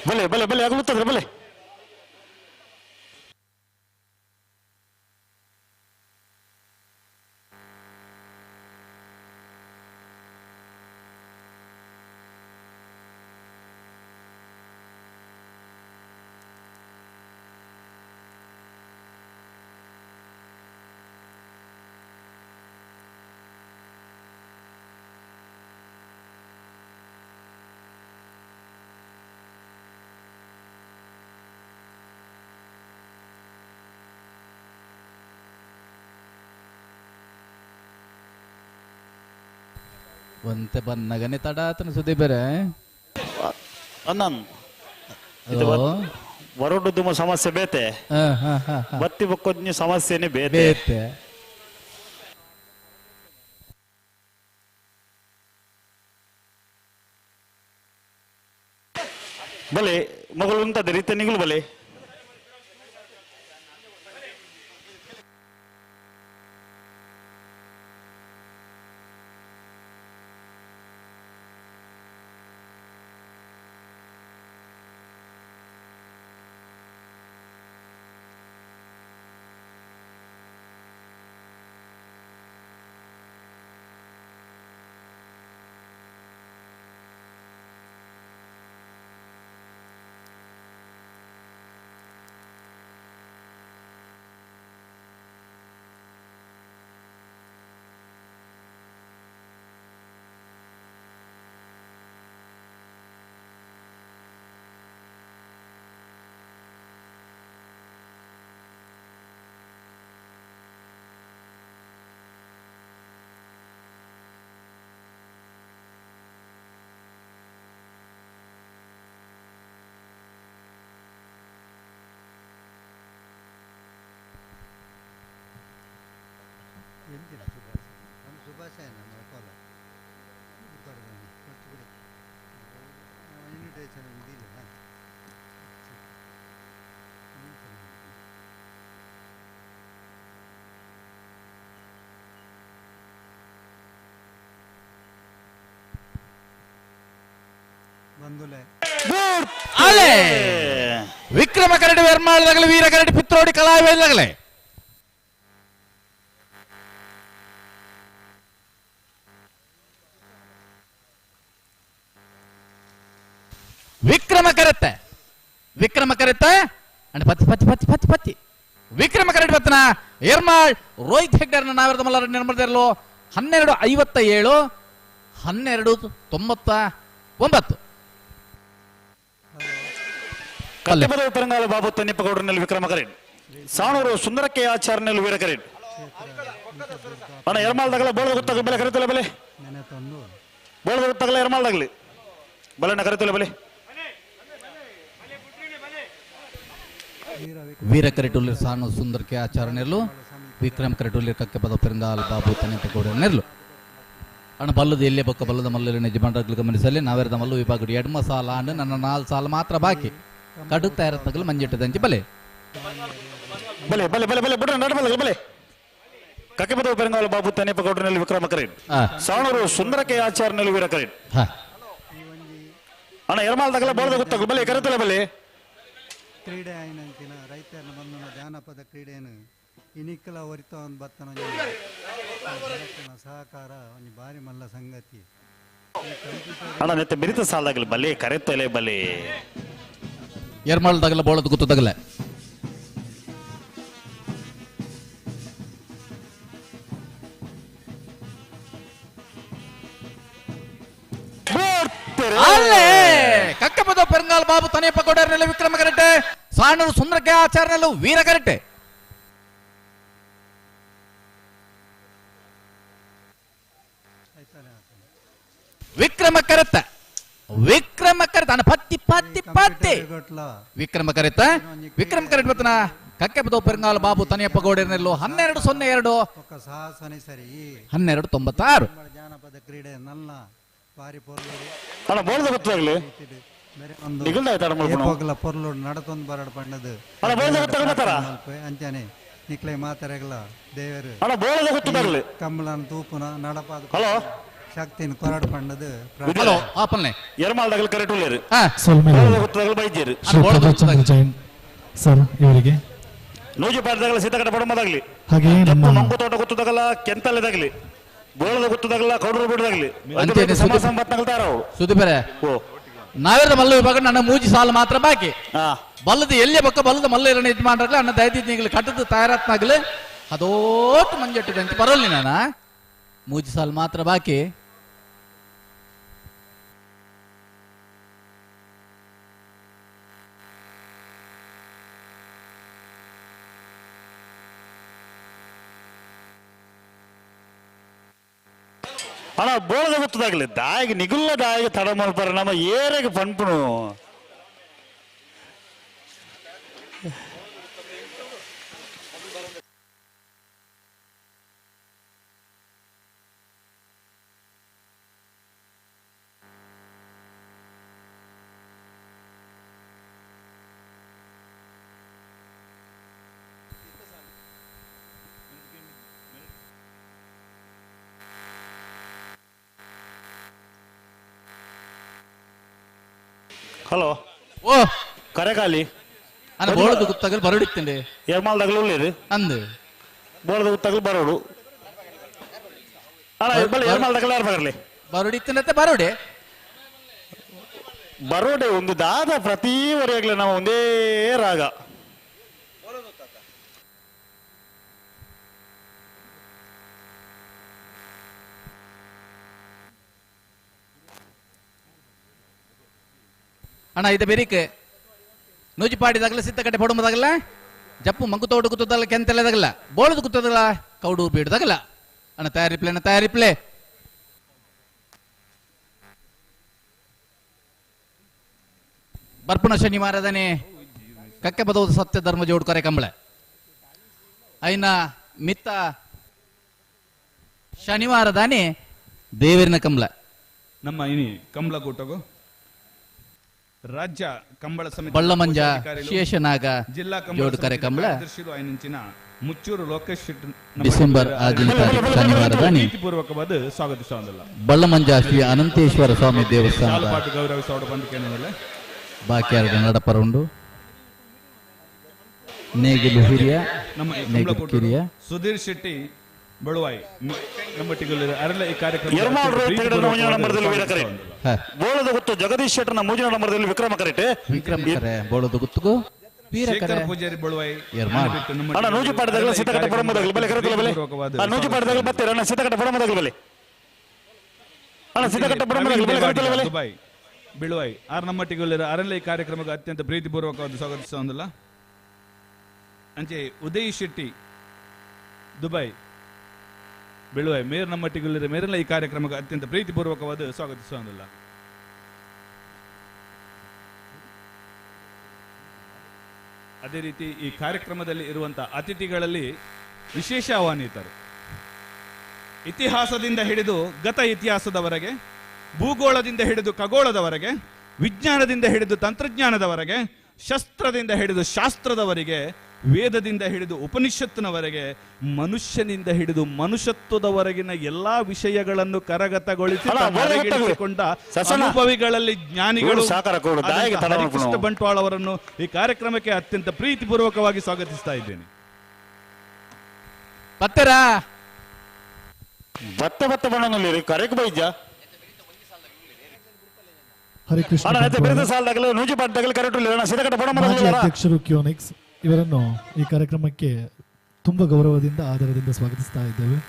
ಬಲೆ ಬಲೆ ಬಲೆ ಆಗುತ್ತಂದ್ರೆ ಬಲೆ. ಒಂತೆ ಬನ್ನಗನೆ ತಡಾತನ ಸುದ್ದಿ ಬೇರೆ ಅನ್ನನ್ ವರಡು ದುಮ ಸಮಸ್ಯೆ ಬೇತೆ ಬತ್ತಿ ಬಕ್ಕೊಜ್ಞ ಸಮಸ್ಯೆನೆ ಬೇತೆ ಬೇತೆ. ಬಲೆ ಮಗಳು ಉಂಟದ ರೀತಿ ನಿಗುಲು ಬಲೆ. ಅಲೆ ವಿಕ್ರಮ ಕರಡಿ ವೆರ್ಮಾಳದಾಗಲಿ ವೀರ ಕರಡಿ ಪಿತ್ರೋಡಿ ಕಲಾವಿದಾಗಲೇ ವಿಕ್ರಮ ಕರೆತ್ತೆ ವಿಕ್ರಮ ಕರೆತ್ತೆ ಅಂಡ್ ಪತ್ತಿ ಪತ್ತಿ ಪತ್ತಿ ಪತ್ತಿ ಪತ್ತಿ ವಿಕ್ರಮ ಕರಡಿ ಬತ್ತನ ಎರ್ಮಾಳ್ ರೋಹಿತ್ ಹೆಗ್ಡರ್ನ ನಾವಿರದ ಮಲ್ಲಾರ ನಿರ್ಮಲದಲ್ಲೋ 12:57 12:99. ಕಲ್ಲೆಬದ ಪೆರಂಗಾಲ ಬಾಬು ತನ್ನಿಪ್ಪಗೌಡರಲ್ಲಿ ವಿಕ್ರಮ ಕರೇನ್ ಸಾಣೂರು ಸುಂದರಕ್ಕೆ ಆಚಾರ್ಯನಲ್ಲಿ ವೀರ ಕರೇನ್ ಅಣ್ಣ ಎರ್ಮಾಲ್ದಾಗಲ ಬೋಳದ ಗೊತ್ತಾಗ ಬೆಲೆ ಕರಿತಲೆ ಬೆಲೆ ಬೋಳದ ಗೊತ್ತಾಗಲ್ಲ ಎರ್ಮಾಲ್ದಾಗಲಿ ಬಲಣ್ಣ ಕರಿತಲೆ ಬೆಲೆ. ವೀರ ಕರೆಟುಲ್ಲಿ ಸಾನು ಸುಂದರಕ್ಕೆ ಆಚಾರ್ಯನೆರ್ಲು ವಿಕ್ರಮ್ ಕರೆಟುಲ್ಲಿ ಕಕ್ಕೆ ಪದ ಪೆರಂಗಾಲ್ ಬಾಬು ತನ್ನಿಪ್ಪಗೌಡರನೆರ್ಲು ಅಣ್ಣ ಬಲ್ಲದ ಎಲ್ಲೇ ಬೊಕ್ಕ ಬಲ್ಲದ ಮಲ್ಲಲ್ಲಿ ಯಜಮಾನರಾಗ್ಲು ಗಮನಿಸಲಿ ನಾವೆರದ ಮಲ್ಲು ವಿಭಾಗ ಎಡ್ಮ ಸಾಲ ಅಂಡ್ ನನ್ನ 4 ಸಾಲ ಮಾತ್ರ ಬಾಕಿ ಕಡು ತಯಾರತ್ತಗಲು ಮಂಜಿಟ್ಟದಂಚಿ ಬಲೆ ಬಲೆ ಬಲೆ ಬಲೆ ಬಲೆ ಬಿಡ್ರಿ ನಡ ಬಲೆ ಬಲೆ ಕಕ್ಕೆ ಪದ ಪೆರಂಗಾಲ್ ಬಾಬು ತನ್ನಿಪ್ಪಗೌಡರಲ್ಲಿ ವಿಕ್ರಮ ಕರೇನ್ ಸಾಣೂರು ಸುಂದರಕ್ಕೆ ಆಚಾರ್ಯನಲ್ಲಿ ವೀರ ಕರೇನ್ ಅಣ್ಣ ಎರ್ಮಾಲ್ದಾಗಲ ಬೋಳದ ಗೊತ್ತಾಗ ಬಲೆ ಕರೆತಲೆ ಬಲೆ. ಕ್ರೀಡೆ ಆಯ್ನಂಚಿನ ರೈತರನ್ನ ಬಂದ ಜಾನಪದ ಕ್ರೀಡೆಯನ್ನು ಇನಿಕ್ಕಲ ಒರಿತ ಒಂದು ಬತ್ತನ ಸಹಕಾರ ಒಂದು ಭಾರಿ ಮಲ್ಲ ಸಂಗತಿ. ಅಣ್ಣ ನೆತ್ತ ಬಿರಿತ ಸಾಲದಾಗಲಿ ಬಲೆ ಕರೆತಲೆ ಬಲೆ ಎರ್ಮಾಲ್ದಾಗಲ ಬೋಳದ ಗೊತ್ತದಾಗಲ ಅಲ್ಲೇ ಕಕ್ಕಪದ ಪೆರಂಗಾಲ್ ಬಾಬು ತನೇಪ ಗೌಡರ್ನೆಲ್ಲ ವಿಕ್ರಮ ಕರೆಟೆ ಸಾಣೂರು ಸುಂದರಕ್ಕೆ ಆಚಾರ್ಯನಲ್ಲೂ ವೀರ ಕರೆಟೆ. ವಿಕ್ರಮ ಕರೆತ ವಿಕ್ರಮ ಕರೆತ ಅಣ್ಣ ಪತ್ತಿ ಪತ್ತಿ ಪತ್ತಿ ವಿಕ್ರಮ ಕರೆತ ವಿಕ್ರಮ ಕರೆಟ್ ಬತ್ತನ ಕಕ್ಕೆಪದ ಪೆರಂಗಾಲ್ ಬಾಬು ತನಿಯಪ್ಪ ಗೌಡರ್ನೆಲ್ಲೂ 12:02 12:96. ಜಾನಪದ ಕ್ರೀಡೆ ನಲ್ಲ ಬಾರಿ ಪೊರ್ಲುಡು ಅಣ್ಣ ಬೋಳದ ಗೊತ್ತಾಗಲಿ ಏಪೋಗಲ ಪೊರ್ಲುಡು ನಡತೊಂದು ಬರಡ್ ಪಂಡದು ಅಣ್ಣ ಬೋಳದ ಗೊತ್ತಾಗ ಬರ್ತಾರ ಅಂಚನೆ ನಿಕ್ಲೆ ಮಾತಾರಗಲ ದೇವರು ಅಣ್ಣ ಬೋಳದ ಗೊತ್ತಾಗಲಿ ಕಂಬಳನ ತೂಪುನ ನಡಪಾದ ಹಲೋ ಶಕ್ತಿನ ಕೊರಡ್ ಪಂಡದು. ಹಲೋ ಆಪಲ್ನೆ ಎರ್ಮಾಲ್ದಾಗಲಿ ಕರೆಕ್ಟ್ ಉಳ್ಳೇರು ಸೊಲ್ಮೆಲು ಗೊತ್ತಾಗಲಿ ಬೈಜೇರು ಶ್ರೀ ಪ್ರಭಾಚಂದ್ರ ಜೈನ್ ಸರ್ ಇವರಿಗೆ ನೂಜಿ ಪಾಡ್ದಾಗಲ ಸೀತಕಟ ಪಡಮದಾಗಲಿ ಹಾಗೆಯೇ ನಮ್ಮ ಮಂಗು ತೋಟ ಗೊತ್ತದಾಗಲ ಕೆಂತಲೆದಾಗಲಿ ಬೋಳದ ಗೊತ್ತದಾಗಲ ಕೌಡರು ಬಿಡದಾಗಲಿ ಸುದೀಪರೇ ನಾವೆಲ್ಲ ಮಲ್ಲ ವಿಭಾಗ ನನ್ನ ಮೂಜಿ ಸಾಲು ಮಾತ್ರ ಬಾಕಿ ಬಲ್ಲದ ಎಲ್ಲೇ ಬಕ್ಕ ಬಲ್ಲದ ಮಲ್ಲ ಇರಣ ಇದು ಮಾಡ್ರಾಗಲಿ ಅಣ್ಣ ದಯದಿದ್ದು ನೀವು ಕಟ್ಟದ ತಯಾರಾತ್ನಾಗಲಿ ಅದೋಟ್ ಮಂಜಟ್ಟಿದಂತೆ ಬರೋಲ್ಲ ನಾನು ಮೂಜಿ ಸಾಲು ಮಾತ್ರ ಬಾಕಿ. ಅಣ್ಣ ಬೋಳದ ಗೊತ್ತದಾಗಲಿ ದಾಯಿಗೆ ನಿಗುಲ್ಲ ದಾಯಿಗೆ ತಡ ಮಲ್ಪರ ನಮ್ಮ ಏರೆಗೆ ಪನ್ಪುನು ಹಲೋ ಓ ಕರೆಕಾಲಿ ಅಣ್ಣ ಬೋಳದ ಗೊತ್ತಾಗಲಿ ಬರೋಡಿತ್ತಂಡೆ ಎರ್ಮಾಲ್ದಾಗಲು ಉಳ್ಳೇರು ಅಂದು ಬೋಳದ ಗೊತ್ತಾಗಲು ಬರೋಡು ಅಣ್ಣ ಬಲೆ ಎರ್ಮಾಲ್ದಾಗಲು ಯಾರು ಬರಲಿ ಬರೋಡಿತ್ತಂಡೆ ಬರೋಡೆ ಬರೋಡೆ ಒಂದು ದಾದ ಪ್ರತಿ ವರೆಯಾಗಲಿ ನಾವು ಒಂದೇ ರಾಗ. ಅಣ್ಣ ಇದು ಬೆರಿಕೆ ನೂಜಿಪಾಡಿದಾಗಲ ಸಿತ್ತಕಟ್ಟೆ ಪೊಡಂಬದಾಗಲ ಜಪ್ಪು ಮಂಗುತೋಡು ಕುತ್ತದಲ್ಲ ಕೆಂತೆಲೆದಾಗಲ ಬೋಳದು ಕುತ್ತದಲ್ಲ ಕೌಡು ಬೀಡ್ದಾಗಲ ಅಣ್ಣ ತಯಾರಿಪ್ಲೆ ಅಣ್ಣ ತಯಾರಿಪ್ಲೆ. ಬರ್ಪುಣ ಶನಿವಾರದನೆ ಕಕ್ಕೆ ಬದೌದು ಸತ್ಯ ಧರ್ಮ ಜೋಡ್ ಕರೆ ಕಂಬಳೆ ಐನ ಮಿತ್ತ ಶನಿವಾರದಾನೆ ದೇವರಿನ ಕಂಬಳ. ನಮ್ಮ ಇನಿ ಕಂಬಳ ಕೂಟಗು ರಾಜ್ಯ ಕಂಬಳ ಸಮಿತಿ ಬಳ್ಳಮಂಜ ಶೇಷನಾಗ ಜಿಲ್ಲಾ ಜೋಡುಕರೆ ಕಂಬಳ ಆಯನಂಚಿನ ಮುಚ್ಚೂರು ಲೋಕೇಶ್ ಶೆಟ್ಟಿ ಡಿಸೆಂಬರ್ 6ನೇ ತಾರೀಕು ಶನಿವಾರದಾನೆ ಪೂರ್ವಕವಾದ ಸ್ವಾಗತಿಸುವುದಿಲ್ಲ. ಬಳ್ಳಮಂಜ ಶ್ರೀ ಅನಂತೇಶ್ವರ ಸ್ವಾಮಿ ದೇವಸ್ಥಾನದ ಗೌರವಿಸೋಡು ಬಾಕಿಯಾರ ನಡಪರ ಉಂಡು. ನೇಗಿಲು ಹಿರಿಯ ನೇಗಿಲು ಕಿರಿಯ ಸುಧೀರ್ ಶೆಟ್ಟಿ ಬಳುವಾಯಿ ನಮ್ಮ ಅರಳ ಈ ಕಾರ್ಯಕ್ರಮ ಬೋಳದ ಗುತ್ತು ಜಗದೀಶ್ ಶೆಟ್ಟರ್ನ ಮೂಜಿನ ನಂಬರ್ದಲ್ಲಿ ವಿಕ್ರಮ ಕರೆಟೆ ವಿಕ್ರಮ ಕರೆ ಬೋಳದ ಗುತ್ತುಗು ಶೇಖರ್ ಪೂಜಾರಿ ಬಳುವಾಯಿ ಅಣ್ಣ ನೂಜು ಪಾಡದಾಗಲ ಸೀತಕಟ್ಟ ಪಡಮದಾಗಲಿ ಬಲೆ ಕರೆತಲ್ಲ ಬಲೆ ನೂಜು ಪಾಡದಾಗಲಿ ಬರ್ತೀರ ಅಣ್ಣ ಸೀತಕಟ್ಟ ಪಡಮದಾಗಲಿ ಬಲೆ ಅಣ್ಣ ಸೀತಕಟ್ಟ ಪಡಮದಾಗಲಿ ಬಲೆ ಕರೆತಲ್ಲ ಬಲೆ ದುಬೈ ಬಿಳುವಾಯಿ ಆರ್ ನಮ್ಮಟ್ಟಿಗುಳ್ಳಿರ ಅರಳ ಈ ಕಾರ್ಯಕ್ರಮಕ್ಕೆ ಅತ್ಯಂತ ಪ್ರೀತಿಪೂರ್ವಕವಾದ ಸ್ವಾಗತಿಸುವುದಿಲ್ಲ. ಅಂಚೆ ಉದಯ್ ಶೆಟ್ಟಿ ದುಬೈ ಬೆಳುವಾಯಿ ಮೇರ್ ನಮ್ಮಟ್ಟಿಗುಳ್ಳಿರ ಮೇರೆಲ್ಲ ಈ ಕಾರ್ಯಕ್ರಮಕ್ಕೆ ಅತ್ಯಂತ ಪ್ರೀತಿಪೂರ್ವಕವಾದ ಸ್ವಾಗತಿಸುವುದಿಲ್ಲ. ಅದೇ ರೀತಿ ಈ ಕಾರ್ಯಕ್ರಮದಲ್ಲಿ ಇರುವಂತಹ ಅತಿಥಿಗಳಲ್ಲಿ ವಿಶೇಷ ಆಹ್ವಾನಿತರು ಇತಿಹಾಸದಿಂದ ಹಿಡಿದು ಗತ ಇತಿಹಾಸದವರೆಗೆ, ಭೂಗೋಳದಿಂದ ಹಿಡಿದು ಖಗೋಳದವರೆಗೆ, ವಿಜ್ಞಾನದಿಂದ ಹಿಡಿದು ತಂತ್ರಜ್ಞಾನದವರೆಗೆ, ಶಸ್ತ್ರದಿಂದ ಹಿಡಿದು ಶಾಸ್ತ್ರದವರೆಗೆ, ವೇದದಿಂದ ಹಿಡಿದು ಉಪನಿಷತ್ತಿನವರೆಗೆ, ಮನುಷ್ಯನಿಂದ ಹಿಡಿದು ಮನುಷ್ಯತ್ವದವರೆಗಿನ ಎಲ್ಲಾ ವಿಷಯಗಳನ್ನು ಕರಗತಗೊಳಿಸಿ ತನ್ನೊಳಗಿರಿಸಿಕೊಂಡ ಅನುಭವಿಗಳಲ್ಲಿ ಜ್ಞಾನಿಗಳು ಹರಿಕೃಷ್ಣ ಬಂಟ್ವಾಳ ಅವರನ್ನು ಈ ಕಾರ್ಯಕ್ರಮಕ್ಕೆ ಅತ್ಯಂತ ಪ್ರೀತಿಪೂರ್ವಕವಾಗಿ ಸ್ವಾಗತಿಸ್ತಾ ಇದ್ದೇನೆ. ಬತ್ತರ ಬತ್ತ ಬತ್ತ ಬಣ್ಣನಲ್ಲಿ ಕರೆಕ್ ಬೈಜ ಹರಿಕೃಷ್ಣ ಅಧ್ಯಕ್ಷರು ಕ್ಯೋನಿಕ್ಸ್ ಇವರನ್ನು ಈ ಕಾರ್ಯಕ್ರಮಕ್ಕೆ ತುಂಬಾ ಗೌರವದಿಂದ ಆದರದಿಂದ ಸ್ವಾಗತಿಸ್ತಾ ಇದ್ದೇವೆ.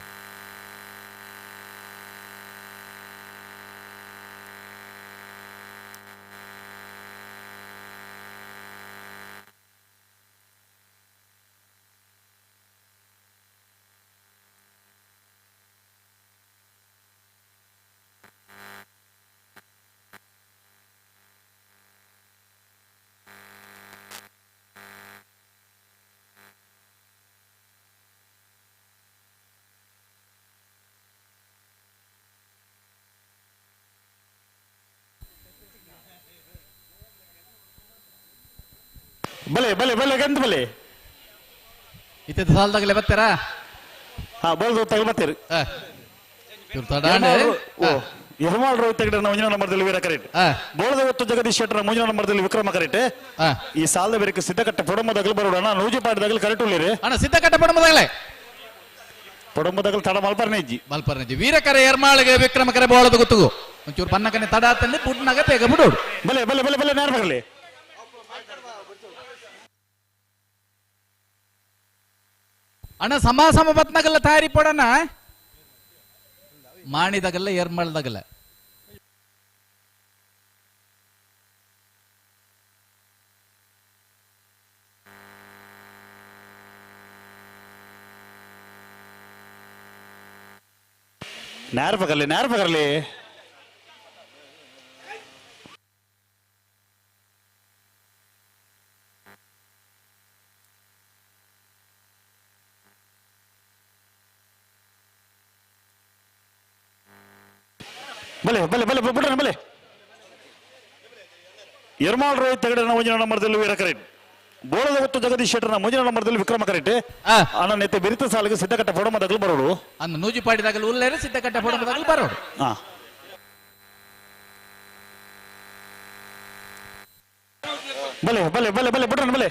ಬಲೆ ಬಲೆ ಬಲೆ ಗಂತ ಬಲೆ ಇತ್ತ ಸಾಲದಾಗಲೇ ಬರ್ತಾರಾ? ಹಾ ಬೋಲ್ದು ತಗ ಬರ್ತೀರಿ. ಯಜಮಾನ್ ರೋಹಿತ್ ಹೆಗಡೆ ಮುಂದಿನ ನಂಬರ್ದಲ್ಲಿ ವೀರ ಕರೆಟ್, ಬೋಳದ ಹೊತ್ತು ಜಗದೀಶ್ ಶೆಟ್ಟರ್ ಮುಂದಿನ ನಂಬರ್ದಲ್ಲಿ ವಿಕ್ರಮ ಕರೆಟ್. ಈ ಸಾಲದ ಬೇರೆ ಸಿದ್ದಕಟ್ಟೆ ಪೊಡಮದಾಗಲು ಬರೋಣ ನೂಜುಪಾಟದಾಗಲು ಕರೆಟ್ ಉಳ್ಳಿರಿ ಅಣ್ಣ. ಸಿದ್ದಕಟ್ಟೆ ಪೊಡಮದಾಗಲೇ ಪೊಡಮದಾಗಲು ತಡ ಮಲ್ಪರ್ನೆಜ್ಜಿ ಮಲ್ಪರ್ನೆಜ್ಜಿ ವೀರಕರೆ ಎರ್ಮಾಳಿಗೆ ವಿಕ್ರಮ ಕರೆ ಬೋಳದ ಗೊತ್ತುಗು ಒಂಚೂರು ಪನ್ನಕನೆ ತಡ ಆತಂದೆ ಪುಟ್ನಾಗ ಬೇಗ ಬಿಡೋಡು. ಬಲೆ ಬಲೆ ಬಲೆ ಬಲೆ ನೇರ ಬರಲಿ ಅಣ್ಣ. ಸಮ ಸಮ ಬತ್ನಾಗಲ್ಲ ತಯಾರಿ ಪಡೋಣ ಮಾಣಿದಾಗಲ್ಲ ಎರ್ಮಾಳ್ದಾಗಲ್ಲ. ನೇರ ಬರಲಿ ನೇರ ಬರಲಿ. ಬಲೆ ಬಲೆ ಬಲೆ ಬಿಡ್ರಣ ಬಲೆ. ಯರ್ಮಾಳ್ ರೋಹಿತ್ ಹೆಗಡೆನ ಮುಂದಿನ ನಂಬರ್ದಲ್ಲಿ ವೀರ ಕರೆಟ್, ಬೋಳದ ಹೊತ್ತು ಜಗದೀಶ್ ಶೆಟ್ಟರ್ನ ಮುಂದಿನ ನಂಬರ್ದಲ್ಲಿ ವಿಕ್ರಮ ಕರೆಟ್. ಅಣ್ಣ ನೆತ್ತೆ ಬಿರಿತ ಸಾಲಿಗೆ ಸಿದ್ದಕಟ್ಟ ಪೊಡಮದಾಗಲು ಬರೋಡು. ಅಂದ್ ನೂಜುಪಾಡಿದಾಗಲು ಉಲ್ಲೇರು ಸಿದ್ದಕಟ್ಟ ಪೊಡಮದಾಗಲು ಬರೋಡು. ಬಲೆ ಬಲೆ ಬಲೆ ಬಲೆ ಬಿಡ್ರಣ ಬಲೆ.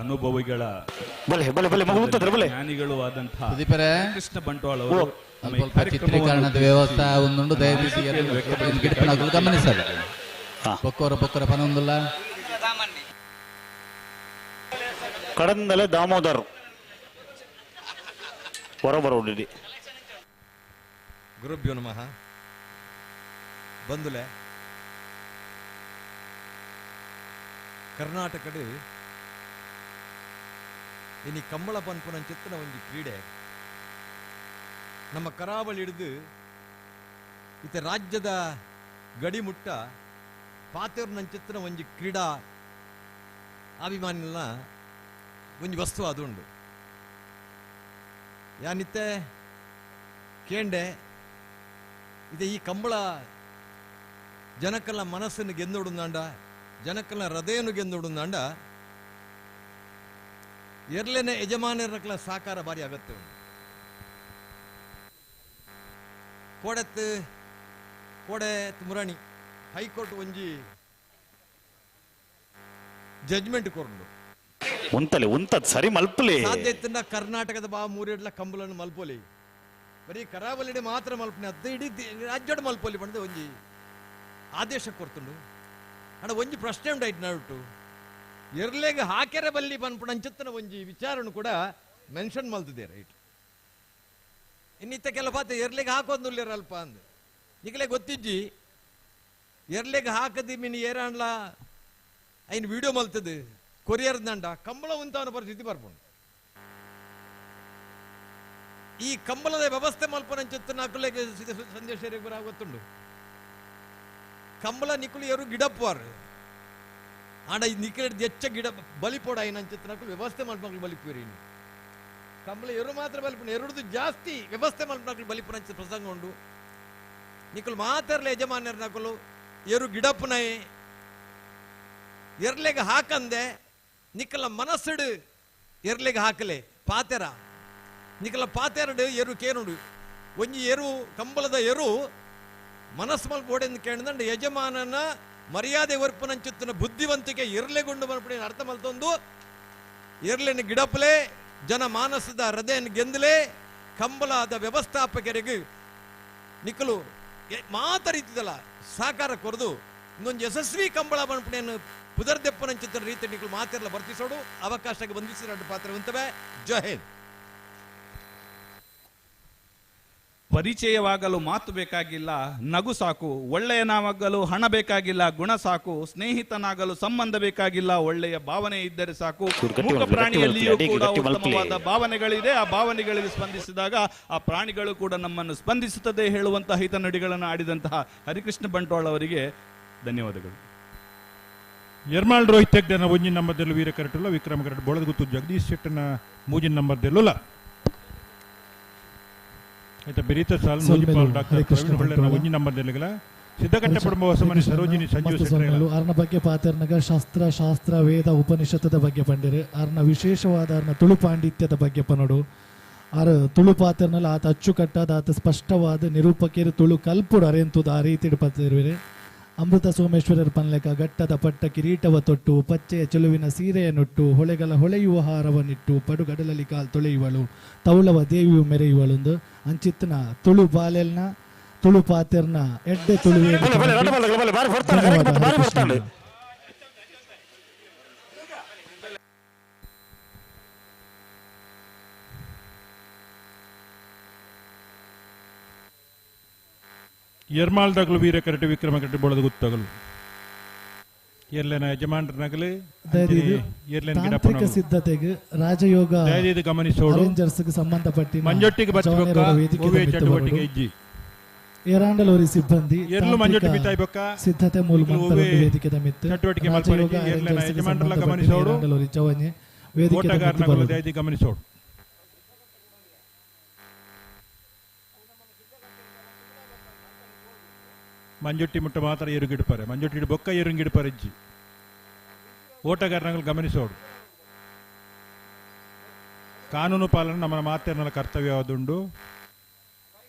ಅನುಭವಿಗಳ ಬಲೆ ಬಲೆ ಬಲೆ ಮಗು ಬಲೆ ಜ್ಞಾನಿಗಳು ಆದಂತಹ ಕೃಷ್ಣ ಬಂಟ್ವಾಳ ಅವರು ಚಿತ್ರೀಕರಣದ ವ್ಯವಸ್ಥೆ ಒಂದುಂಡು. ದಯವಿಟ್ಟು ಗಮನಿಸಲ್ಲ ಬೊಕ್ಕೋರ ಬೊಕ್ಕೋರ ಪನೊಂದುಲ್ಲ. ಕಡಂದಲೆ ದಾಮೋದರ್ ಹೊರಬರೋಡಿ. ಗುರುಭ್ಯೋ ನಮಃ. ಬಂದುಲೆ ಕರ್ನಾಟಕಡು ಇನಿ ಕಂಬಳ ಪನ್ಪುನಂಚಿತ್ತಿನ ಒಂಜಿ ಕ್ರೀಡೆ ನಮ್ಮ ಕರಾವಳಿ ಹಿಡಿದು ಇತ್ತೆ ರಾಜ್ಯದ ಗಡಿಮುಟ್ಟ ಪಾತೆರ್ನಂಚಿತ್ತಿನ ಒಂಜಿ ಕ್ರೀಡಾ ಅಭಿಮಾನಿನ ಒಂಜಿ ವಸ್ತು ಅದು ಉಂಡು. ಯಾನಿತ್ತೆ ಕೇಂಡೆ ಇದೆ ಈ ಕಂಬಳ ಜನಕಲ್ಲ ಮನಸ್ಸನ್ನು ಗೆಂದೊಡುಂದಾಂಡ, ಜನಕಲ್ಲ ಹೃದಯನು ಗೆಂದೊಡುಂದಾಂಡ ಎರ್ಲೆನೆ ಯಜಮಾನರಕ್ಲ ಸಾಕಾರ ಭಾರಿ ಅಗತ್ಯ ಉಂಟು. ಕೋಡೆತ್ ಕೋಡೆ ಮುರಾಣಿ ಹೈಕೋರ್ಟ್ ಒಂಜಿ ಜಜ್ಮೆಂಟ್ ಕೊರಂಡು ಉಂತಲೆ ಉಂತದ್ ಸರಿ ಮಲ್ಪಲೆ ಸಾಧ್ಯ ಇತ್ತಂಡ ಕರ್ನಾಟಕದ ಬಾ ಮೂರೆಡ್ಲ ಕಂಬಳನ್ನು ಮಲ್ಪೊಲಿ, ಬರೀ ಕರಾವಳಿಡೆ ಮಾತ್ರ ಮಲ್ಪನೆ ಅದ ಇಡೀ ರಾಜ್ಯಡ್ ಮಲ್ಪೊಲಿ ಪಂಡ ಒಂಜಿ ಆದೇಶ ಕೊರ್ತುಂಡು. ಅಣ್ಣ ಒಂಜಿ ಪ್ರಶ್ನೆ ಉಂಡಾಯ್ತು ನಡುಟು ಎರ್ಲೆಗ್ ಹಾಕೆರೆ ಬಲ್ಲಿ ಪನ್ಪುಣ ಅಂಚತ್ತನ ಒಂಜಿ ವಿಚಾರನು ಕೂಡ ಮೆನ್ಷನ್ ಮಲ್ತಿದೆ ರೈಟ್. ಇನ್ನಿತ್ತ ಕೆಲ ಪಾತೆ ಎರ್ಲೆಗ್ ಹಾಕೋದುಲ್ಲೇರ ಅಲ್ಪ ಅಂದ್ ನಿಗಲೇ ಗೊತ್ತಿಜ್ಜಿ ಎರ್ಲೆಗ್ ಹಾಕದಿ ಮಿನಿ ಏರಾಂಡ್ಲ ಐನ್ ವಿಡಿಯೋ ಮಲ್ತದೆ ಕೊರಿಯರ್ ದಂಡ ಕಂಬಳ ಉಂತಾವನ ಪರಿಸ್ಥಿತಿ ಬರ್ಪುಂಡು. ಈ ಕಂಬಳದ ವ್ಯವಸ್ಥೆ ಮಲ್ಪನಂಚತ್ತು ನಾಕುಲೆಗ್ ಸಂದೇಶ ಬರ ಗೊತ್ತುಂಡು. ಕಂಬಳ ನಿಕುಲು ಎರು ಗಿಡಪ್ಪುವಾರು ಆಂಡ ಈ ನಿಕಲೆ ಹೆಚ್ಚ ಗಿಡ ಬಲಿಪೋಡ ಐನಂಚತ್ತು ನಾಕುಲು ವ್ಯವಸ್ಥೆ ಮಲ್ಪನಕ್ಲು ಬಲಿಪುರಿ. ಕಂಬಳ ಎರು ಮಾತ್ರ ಬಲಿಪುಣ ಎರಡುದು ಜಾಸ್ತಿ ವ್ಯವಸ್ಥೆ ಮಲ್ಪನಕ್ಲು ಬಲಿಪುನಂಚ ಪ್ರಸಂಗ ಉಂಡು. ನಿಕುಲು ಮಾತ್ರಲ ಯಜಮಾನ್ಯರ ನಕುಲು ಎರು ಗಿಡಪ್ಪುನೈ ಎರ್ಲೆಗ್ ಹಾಕಂದೆ ನಿಕಲ ಮನಸ್ಸುಡು ಎರ್ಲೆಗ್ ಹಾಕಲೆ ಪಾತೆರ ನಿಕಲ ಪಾತೆರಡು ಎರು ಕೇನುಡು ಒಂಜಿ ಎರು ಕಂಬಳದ ಎರು ಮನಸ್ಸು ಮಲ್ಪೋಡೆಂದು ಕೇಳಿದಂಡು ಯಜಮಾನನ ಮರ್ಯಾದೆ ಒರ್ಪುನಂಚುತ್ತಿನ ಬುದ್ಧಿವಂತಿಕೆ ಎರ್ಲೆಗುಂಡು ಮಲ್ಪಡಿ ಅರ್ಥ ಮಲ್ತೊಂದು ಎರ್ಲೆನ ಗಿಡಪ್ಪಲೆ ಜನ ಮಾನಸದ ಹೃದಯನ ಗೆಂದಲೇ ಕಂಬಳದ ವ್ಯವಸ್ಥಾಪಕರಿಗೆ ನಿಕಲು ಮಾತ ರೀತಿದಲ್ಲ ಸಾಕಾರ ಕೊರದು ಇನ್ನೊಂದು ಯಶಸ್ವಿ ಕಂಬಳ ಮನ್ಪಣೆಯನ್ನು ಪುದರ್ದೆಪ್ಪನಂಚಿತ್ತಿನ ರೀತಿ ನಿಕಲು ಮಾತೆಲ್ಲ ವರ್ತಿಸೋಡು ಅವಕಾಶಕ್ಕೆ ಬಂಧಿಸಿದ ಪಾತ್ರವಂತವೇ. ಜೈ ಹಿಂದ್. ಪರಿಚಯವಾಗಲು ಮಾತು ಬೇಕಾಗಿಲ್ಲ, ನಗು ಸಾಕು. ಒಳ್ಳೆಯನಾಗಲು ಹಣ ಬೇಕಾಗಿಲ್ಲ, ಗುಣ ಸಾಕು. ಸ್ನೇಹಿತನಾಗಲು ಸಂಬಂಧ ಬೇಕಾಗಿಲ್ಲ, ಒಳ್ಳೆಯ ಭಾವನೆ ಇದ್ದರೆ ಸಾಕು. ಮೂಕ ಪ್ರಾಣಿಯಲ್ಲಿಯೂ ಕೂಡ ಉತ್ತಮವಾದ ಭಾವನೆಗಳಿದೆ. ಆ ಭಾವನೆಗಳಿಗೆ ಸ್ಪಂದಿಸಿದಾಗ ಆ ಪ್ರಾಣಿಗಳು ಕೂಡ ನಮ್ಮನ್ನು ಸ್ಪಂದಿಸುತ್ತದೆ ಹೇಳುವಂತಹ ಹಿತನುಡಿಗಳನ್ನು ಆಡಿದಂತಹ ಹರಿಕೃಷ್ಣ ಬಂಟ್ವಾಳ ಅವರಿಗೆ ಧನ್ಯವಾದಗಳು. ಎರ್ಮಾಳ್ ರೋಹಿತ್ ಹೆಗ್ಡೆನ ಒಂಜಿನ ನಂಬರ್ದಲ್ಲೂ ವೀರ ಕರಟುಲ್ಲ, ವಿಕ್ರಮ ಕರಟು ಬೋಳದಗುತ್ತು ಜಗದೀಶ್ ಶೆಟ್ಟನ ಮೂಜಿನ ನಂಬರ್ದಲ್ಲುಲ್ಲ. ಆಯ್ತಾ ಬೆರೀತ ಸಾಲ್ ಮುಜಿಪಾಲ್ ಡಾಕ್ಟರ್ ಪ್ರವೀಣ್ ಹೊಳ್ಳೆನ ಒಂಜಿನ ನಂಬರ್ದಲ್ಲಿಗಲ ಸಿದ್ಧಕಟ್ಟೆ ಕುಟುಂಬ ಹೊಸಮನಿ ಸರೋಜಿನಿ ಸಂಜೀವ್ ಶೆಟ್ಟರ್ ಅರ್ನ ಬಗ್ಗೆ ಪಾತೆರ್ನಗ ಶಾಸ್ತ್ರ ಶಾಸ್ತ್ರ ವೇದ ಉಪನಿಷತ್ತದ ಬಗ್ಗೆ ಪಂಡಿರು. ಅರ್ನ ವಿಶೇಷವಾದ ಅರ್ನ ತುಳು ಪಾಂಡಿತ್ಯದ ಬಗ್ಗೆ ಪನೋಡು. ಆರ್ ತುಳು ಪಾತೆರ್ನಲ್ಲ ಆತ ಅಚ್ಚುಕಟ್ಟಾದ ಆತ ಸ್ಪಷ್ಟವಾದ ನಿರೂಪಕರು ತುಳು ಕಲ್ಪುಡು ಅರೆಂತುದು ಆ ರೀತಿ ಪತ್ತಿರುವಿರೆ. ಅಮೃತ ಸೋಮೇಶ್ವರರ ಪನ್ಲೆಕ ಗಟ್ಟದ ಪಟ್ಟ ಕಿರೀಟವ ತೊಟ್ಟು ಪಚ್ಚೆಯ ಚೆಲುವಿನ ಸೀರೆಯನ್ನುಟ್ಟು ಹೊಳೆಗಳ ಹೊಳೆಯುವ ಹಾರವನ್ನಿಟ್ಟು ಪಡುಗಡಲಲ್ಲಿ ಕಾಲ್ ತೊಳೆಯುವಳು ತೌಳವ ದೇವಿಯು ಮೆರೆಯುವಳೊಂದು ಅಂಚಿತ್ತನ ತುಳು ಬಾಲೆಲ್ನ ತುಳು ಪಾತೆರ್ನ ಎಡ್ಡೆ ತುಳುವೆ. ಎರ್ಮಾಲ್ದಾಗಲು ವೀರ ಕರಟೆ ವಿಕ್ರಮ ಕರಟೆ ಬೋಳದ ಗುತ್ತಗಲು ಎರ್ಲೆನ ಯಜಮಾನರನಗಲು ತಾಂತ್ರಿಕ ಸಿದ್ಧತೆಗೆ ರಾಜಯೋಗ ಗಮನಿಸೋಡು ಅರೇಂಜರ್ಸ್ ಸಂಬಂಧಪಟ್ಟ ಮಂಜೊಟ್ಟಿಗೆ ಚಟುವಟಿಕೆ ಇಜ್ಜಿ ಏರಾಂಡಲೋರಿ ಸಿಬ್ಬಂದಿ ಎರ್ಲು ಮಂಜೊಟ್ಟಿ ಬಿತ್ತಾಯಿ ಬೊಕ್ಕ ಸಿದ್ಧತೆ ಮೂಲ ವೇದಿಕೆದ ಮಿತ್ತು ಚಟುವಟಿಕೆ ಮಲ್ಪರಿಗೆ ಎರ್ಲೆನ ಯಜಮಾನರಲ ಗಮನಿಸೋಡು ಏರಾಂಡಲೋರಿ ಚವನೆ ವೇದಿಕೆ ದಯದಿ ಗಮನಿಸೋಡು. ಮಂಜೊಟ್ಟಿ ಮುಟ್ಟ ಮಾತ್ರ ಎರುಗಿಡ್ಪಾರೆ ಮಂಜೊಟ್ಟಿ ಬೊಕ್ಕ ಎರುಗಿಡ್ಪಾರೆ ಇಜ್ಜಿ ಓಟಗಾರನಗಳು ಗಮನಿಸೋಡು. ಕಾನೂನು ಪಾಲನೆ ನಮ್ಮ ಮಾತೆರ್ನಲ ಕರ್ತವ್ಯವಾದುಂಡು.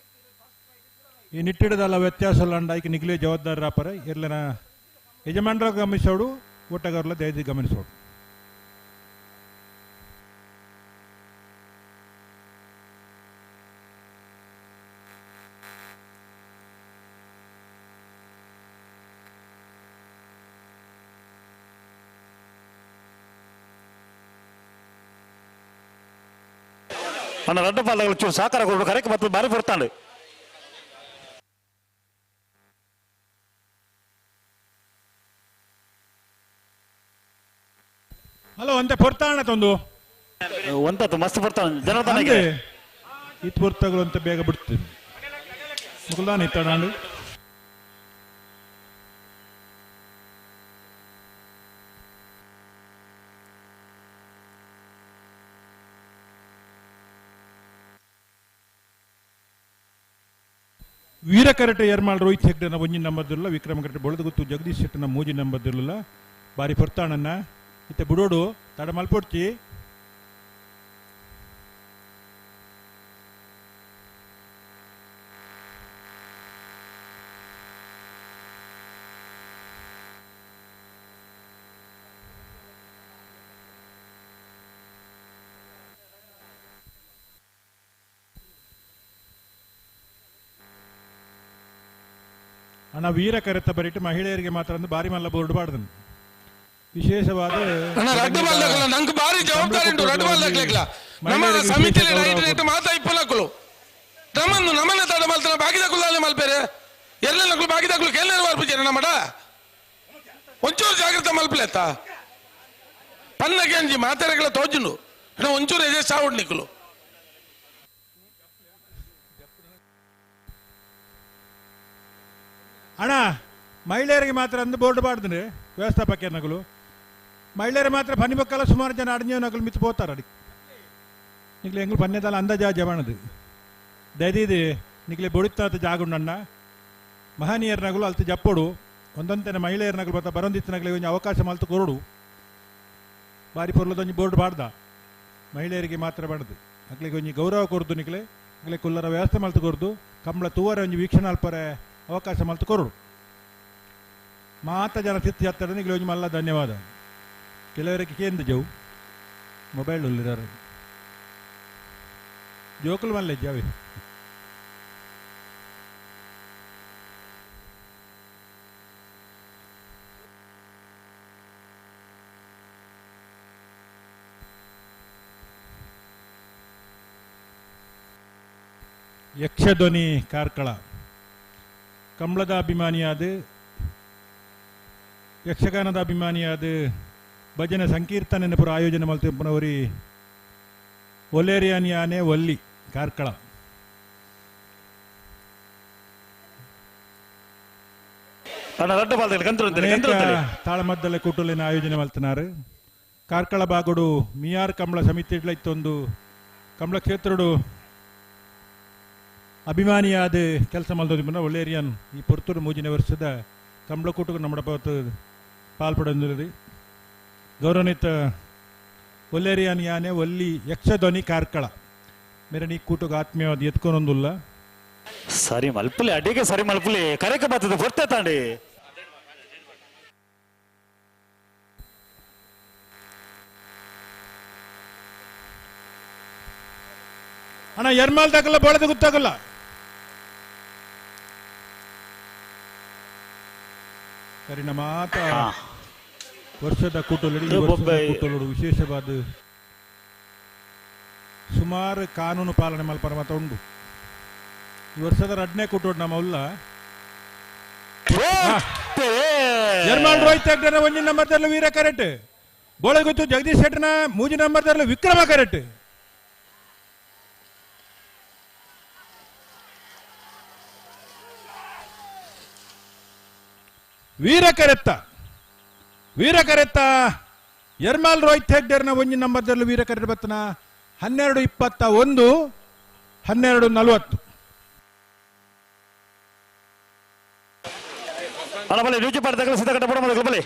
ಈ ನಿಟ್ಟಿಡದಲ್ಲ ವ್ಯತ್ಯಾಸ ಅಂಡಾಯ್ಕೆ ನಿಗಲೇ ಜವಾಬ್ದಾರರಾಪರೆ ಎರ್ಲೆನ ಯಜಮಾನರ ಗಮನಿಸೋಡು ಓಟಗಾರಲ ದಯದಿ ಗಮನಿಸೋಡು. ಅಣ್ಣ ರಡ್ಡ ಪಾಲಗಳು ಚೂರು ಸಾಕಾರ ಕೊಡು ಕರೆಕ್ ಮತ್ತು ಬಾರಿ ಬರ್ತಾನೆ. ಹಲೋ ಅಂತೆ ಪೊರ್ತಾಣ ತಂದು ಒಂತತ್ತು ಮಸ್ತ್ ಪೊರ್ತಾಣ ಜನಾರ್ದನ ಇತ್ತು ಪೊರ್ತಗಳು ಅಂತ ಬೇಗ ಬಿಡ್ತೀನಿ ಮುಕುಲ್ದಾನ ಇತ್ತಾಣ. ವೀರಕರಟೆ ಎರ್ಮಾಳ್ ರೋಹಿತ್ ಹೆಗ್ಡೆನ ಒಂಜಿ ನಂಬರ್ದಿರಲಿಲ್ಲ, ವಿಕ್ರಮ ಕರಟೆ ಬೊಳದಗುತ್ತು ಜಗದೀಶ್ ಶೆಟ್ಟನ ಮೂಜಿ ನಂಬರ್ದಿರಲಿಲ್ಲ. ಬಾರಿ ಪೊರ್ತಾಣನ್ನ ಇತ್ತೆ ಬುಡೋಡು ತಡ ಮಲ್ಪೊಡ್ಚಿ. ಅಣ್ಣ ವೀರ ಕರೆತ ಬರಿಟ್ಟು ಮಹಿಳೆಯರಿಗೆ ಮಾತ್ರ ಅಂದ್ರೆ ಬಾರಿ ಮಲ್ಲ ಬೋರ್ಡ್ ಬಾಡ್ದನು ವಿಶೇಷವಾದ ನಂಗೆ ಬಾರಿ ಜವಾಬ್ದಾರಿ ಉಂಟು ರಡ್ಡು ಬಾಲ್ದಾಕ್ಲಿಕ್ಲ ನಮ್ಮ ಸಮಿತಿಯಲ್ಲಿ ರೈಟ್ ರೇಟ್ ಮಾತಾ ಇಪ್ಪನಕ್ಕಳು ನಮ್ಮನ್ನು ನಮ್ಮನ್ನ ತಡ ಮಲ್ತನ ಬಾಗಿದ ಕುಲ್ಲಾಲೆ ಮಲ್ಪೇರೆ ಎಲ್ಲ ನಕ್ಕಳು ಬಾಗಿದ ಕುಲು ಕೇಳೇರು ವಾರ್ಪುಜೇರ ನಮ್ಮಡ ಒಂಚೂರು ಜಾಗ್ರತೆ ಮಲ್ಪಲೆತ್ತ ಪನ್ನಗೆ ಅಂಜಿ ಮಾತೆರೆಗಳ ತೋಜುಂಡು ಅಣ್ಣ ಒಂಚೂರು ಎದೆ ಸಾವುಡ್ ನಿಕ್ಕಲು. ಅಣ್ಣ ಮಹಿಳೆಯರಿಗೆ ಮಾತ್ರ ಅಂದು ಬೋರ್ಡ್ ಬಾಡ್ದು ವ್ಯವಸ್ಥಾಪಕ ನಗಲು ಮಹಿಳೆಯರು ಮಾತ್ರ ಪನಿ ಬಕ್ಕಲ್ಲ ಸುಮಾರು ಜನ ಅಡ್ಜ ನಗಲು ಮಿತ್ತು ಪೋತಾರೆ ಅಡಿ ನಿಕ್ಲೆ ಎಂಗ್ಲು ಪನ್ನೆದಲ್ಲ ಅಂದಾಜ ಜವಣದು ದಯದೀದಿ ನಿಕ್ಲೆ ಬೊಡಿತಾತ ಜಾಗುಂಡಣ್ಣ ಮಹನೀಯರ ನಗಲು ಅಲ್ತು ಜಪ್ಪೋಡು ಒಂದಂತೆನ ಮಹಿಳೆಯರ ನಗಲು ಬರ್ತಾ ಬರೊಂದಿತ್ತು ನಗಲಿ ಒಂಜಿ ಅವಕಾಶ ಮಲ್ತು ಕೊರಡು ಬಾರಿ ಪೊರ್ಲದೊಂಜಿ ಬೋರ್ಡ್ ಬಾಡ್ದ ಮಹಿಳೆಯರಿಗೆ ಮಾತ್ರ ಬಾಡ್ದು ಅಕ್ಲಿಗೆ ಒಂಜಿ ಗೌರವ ಕೊರ್ದು ನಿಕ್ಲೆ ಅಕ್ಲೆ ಕುಲ್ಲರ ವ್ಯವಸ್ಥೆ ಮಲ್ತು ಕೊರ್ದು ಕಂಬಳ ತೂವರೆ ಒಂಜಿ ವೀಕ್ಷಣೆ ಅಲ್ಪರೆ ಅವಕಾಶ ಮಲ್ತು ಕೊರಡು ಮಾತ ಜನ ತಿತ್ತಿ ಹತ್ತರ ನಿಕ್ಲೆ ಒಂಜಿ ಮಲ್ಲ ಧನ್ಯವಾದ. ಕೆಲವರಿಗೆ ಕೇಂದ್ರ ಜವು ಮೊಬೈಲ್ ಉಲ್ಲಿದ್ದಾರೆ ಜೋಕುಲು ಮಲ್ಲೆ ಜಾವಿ ಯಕ್ಷಧ್ವನಿ ಕಾರ್ಕಳ ಕಂಬಳದ ಅಭಿಮಾನಿಯಾದ ಯಕ್ಷಗಾನದ ಅಭಿಮಾನಿಯಾದ ಭಜನೆ ಸಂಕೀರ್ತನೆ ಪುರ ಆಯೋಜನೆ ಮಲ್ತಿಪ್ಪನವರಿ ಒಲೇರಿಯಾನಿಯಾನೆ ಒಲ್ಲಿ ಕಾರ್ಕಳ. ತಾಳಮದ್ದಲೆ ಕೂಟಲಿನ ಆಯೋಜನೆ ಮಲ್ತನಾರು ಕಾರ್ಕಳ ಬಾಗುಡು ಮಿಯಾರ್ ಕಂಬಳ ಸಮಿತಿ ಇತ್ತೊಂದು ಕಂಬಳ ಕ್ಷೇತ್ರಡು ಅಭಿಮಾನಿಯಾದ ಕೆಲಸ ಮಲ್ದೋದಿಪ್ಪನ ಒಳ್ಳೇರಿಯನ್ ಈ ಪೊರ್ತೂರು ಮೂಜಿನ ವರ್ಷದ ಕಂಬಳ ಕೂಟకు ನಮ್ಮ ಪಾಲ್ಪಡೊಂದಿರಿ ಗೌರವನಿತ ಒಲ್ಲೇರಿಯನ್ ಯಾನೆ ಒಲ್ಲಿ ಯಕ್ಷಧ್ವನಿ ಕಾರ್ಕಳ ಮೇರೆ ನೀ ಕೂಟకు ಆತ್ಮೀಯವಾದ ಎತ್ಕೊನೊಂದುಲ್ಲ. ಸರಿ ಮಲ್ಪುಲಿ ಅಡಿಗೆ ಸರಿ ಮಲ್ಪುಲಿ ಕರೆಕ ಬರ್ತದೆ ಬರ್ತೇ ತಾಂಡಿ. ಅಣ್ಣ ಎರ್ಮಾಲ್ ತಗಲ್ಲ ಬಳದ ಗೊತ್ತಾಗಲ್ಲ. ಸರಿ ಮಾತ ವರ್ಷದ ಕೂಟಲು ವಿಶೇಷವಾದ ಸುಮಾರು ಕಾನೂನು ಪಾಲನೆ ಮಲ್ಪರ ಮಾತ ಉಂಡು. ಈ ವರ್ಷದ ರಡ್ನೇ ಕೂಟೋಡು ನಮ್ಮ ಉಲ್ಲ ಎರ್ಮಾಲ್ ರೋಹಿತ್ ಹೆಗ್ಡೆನ ಒಂಜಿ ನಂಬರ್ ತರಲು ವೀರ ಕರೆಕ್ಟ್ ಬೋಳಗುತ್ತು ಜಗದೀಶ್ ಶೆಟ್ಟನ ಮೂಜಿ ನಂಬರ್ ತರಲು ವಿಕ್ರಮ ಕರೆಕ್ಟ್. ವೀರ ಕರೆತ್ತ ವೀರ ಕರೆತ್ತ ಎರ್ಮಾಲ್ ರೋಹಿತ್ ಹೆಗ್ಡೆರ್ನ ಒಂಜಿ ನಂಬರ್ದಲ್ಲಿ ವೀರ ಕರೆಟ್ ಬತ್ತನ 12:21 12:40. ಅಲ್ಲ ನೂಜಿಪಾಡಿ ತಗಲ ಸಿದ್ಧಕಟ್ಟಪಡ ಬಲೆ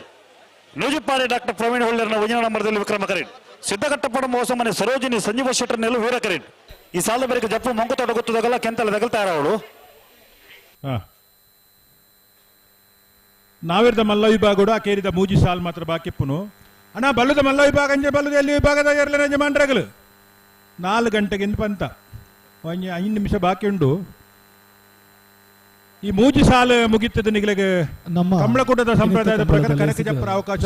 ನೂಜಿಪಾಡಿ ಡಾಕ್ಟರ್ ಪ್ರವೀಣ್ ಹೊಳ್ಳರ್ನ ಒಂಜಿನ ನಂಬರ್ದಲ್ಲಿ ವಿಕ್ರಮ ಕರೆಟ್ ಸಿದ್ಧಕಟ್ಟಪಡ ಮೋಸಮನೆ ಸರೋಜಿನಿ ಸಂಜೀವ ಶೆಟ್ಟರ್ನೆಲ್ಲ ವೀರ ಕರೆಟ್ ಈ ಸಾಲ ಬರಿಕೆ ಜಪ್ಪು ಮಂಕುತೋಟ ಗೊತ್ತದಾಗಲ್ಲ ಕೆಂತಲ ತಗಲ್ತಾರ ಅವಳು. ನಾವಿರ್ದ ಮಲ್ಲ ವಿಭಾಗಡು ಆ ಕೇರಿದ ಮೂಜಿ ಸಾಲ್ ಮಾತ್ರ ಬಾಕಿಪ್ಪುನು ಅಣ್ಣ ಬಲ್ಲದ ಮಲ್ಲ ವಿಭಾಗ ಅಂಜೆ ಬಲ್ಲದ ಎಲ್ಲಿ ವಿಭಾಗದ ಎರಲನೆ ಯಜಮಾನ್ರಗಲು 4 ಗಂಟೆಗೆ ಪಂತ ಒಂಜಿ 5 ನಿಮಿಷ ಬಾಕಿ ಉಂಡು. ಈ ಮೂಜಿ ಸಾಲು ಮುಗಿತದ ನಿಗಲಿಗೆ ನಮ್ಮ ಕಂಬಳಕೂಟದ ಸಂಪ್ರದಾಯದ ಪ್ರಕಾರ ಕನಕ ಜಪ್ಪರ ಅವಕಾಶ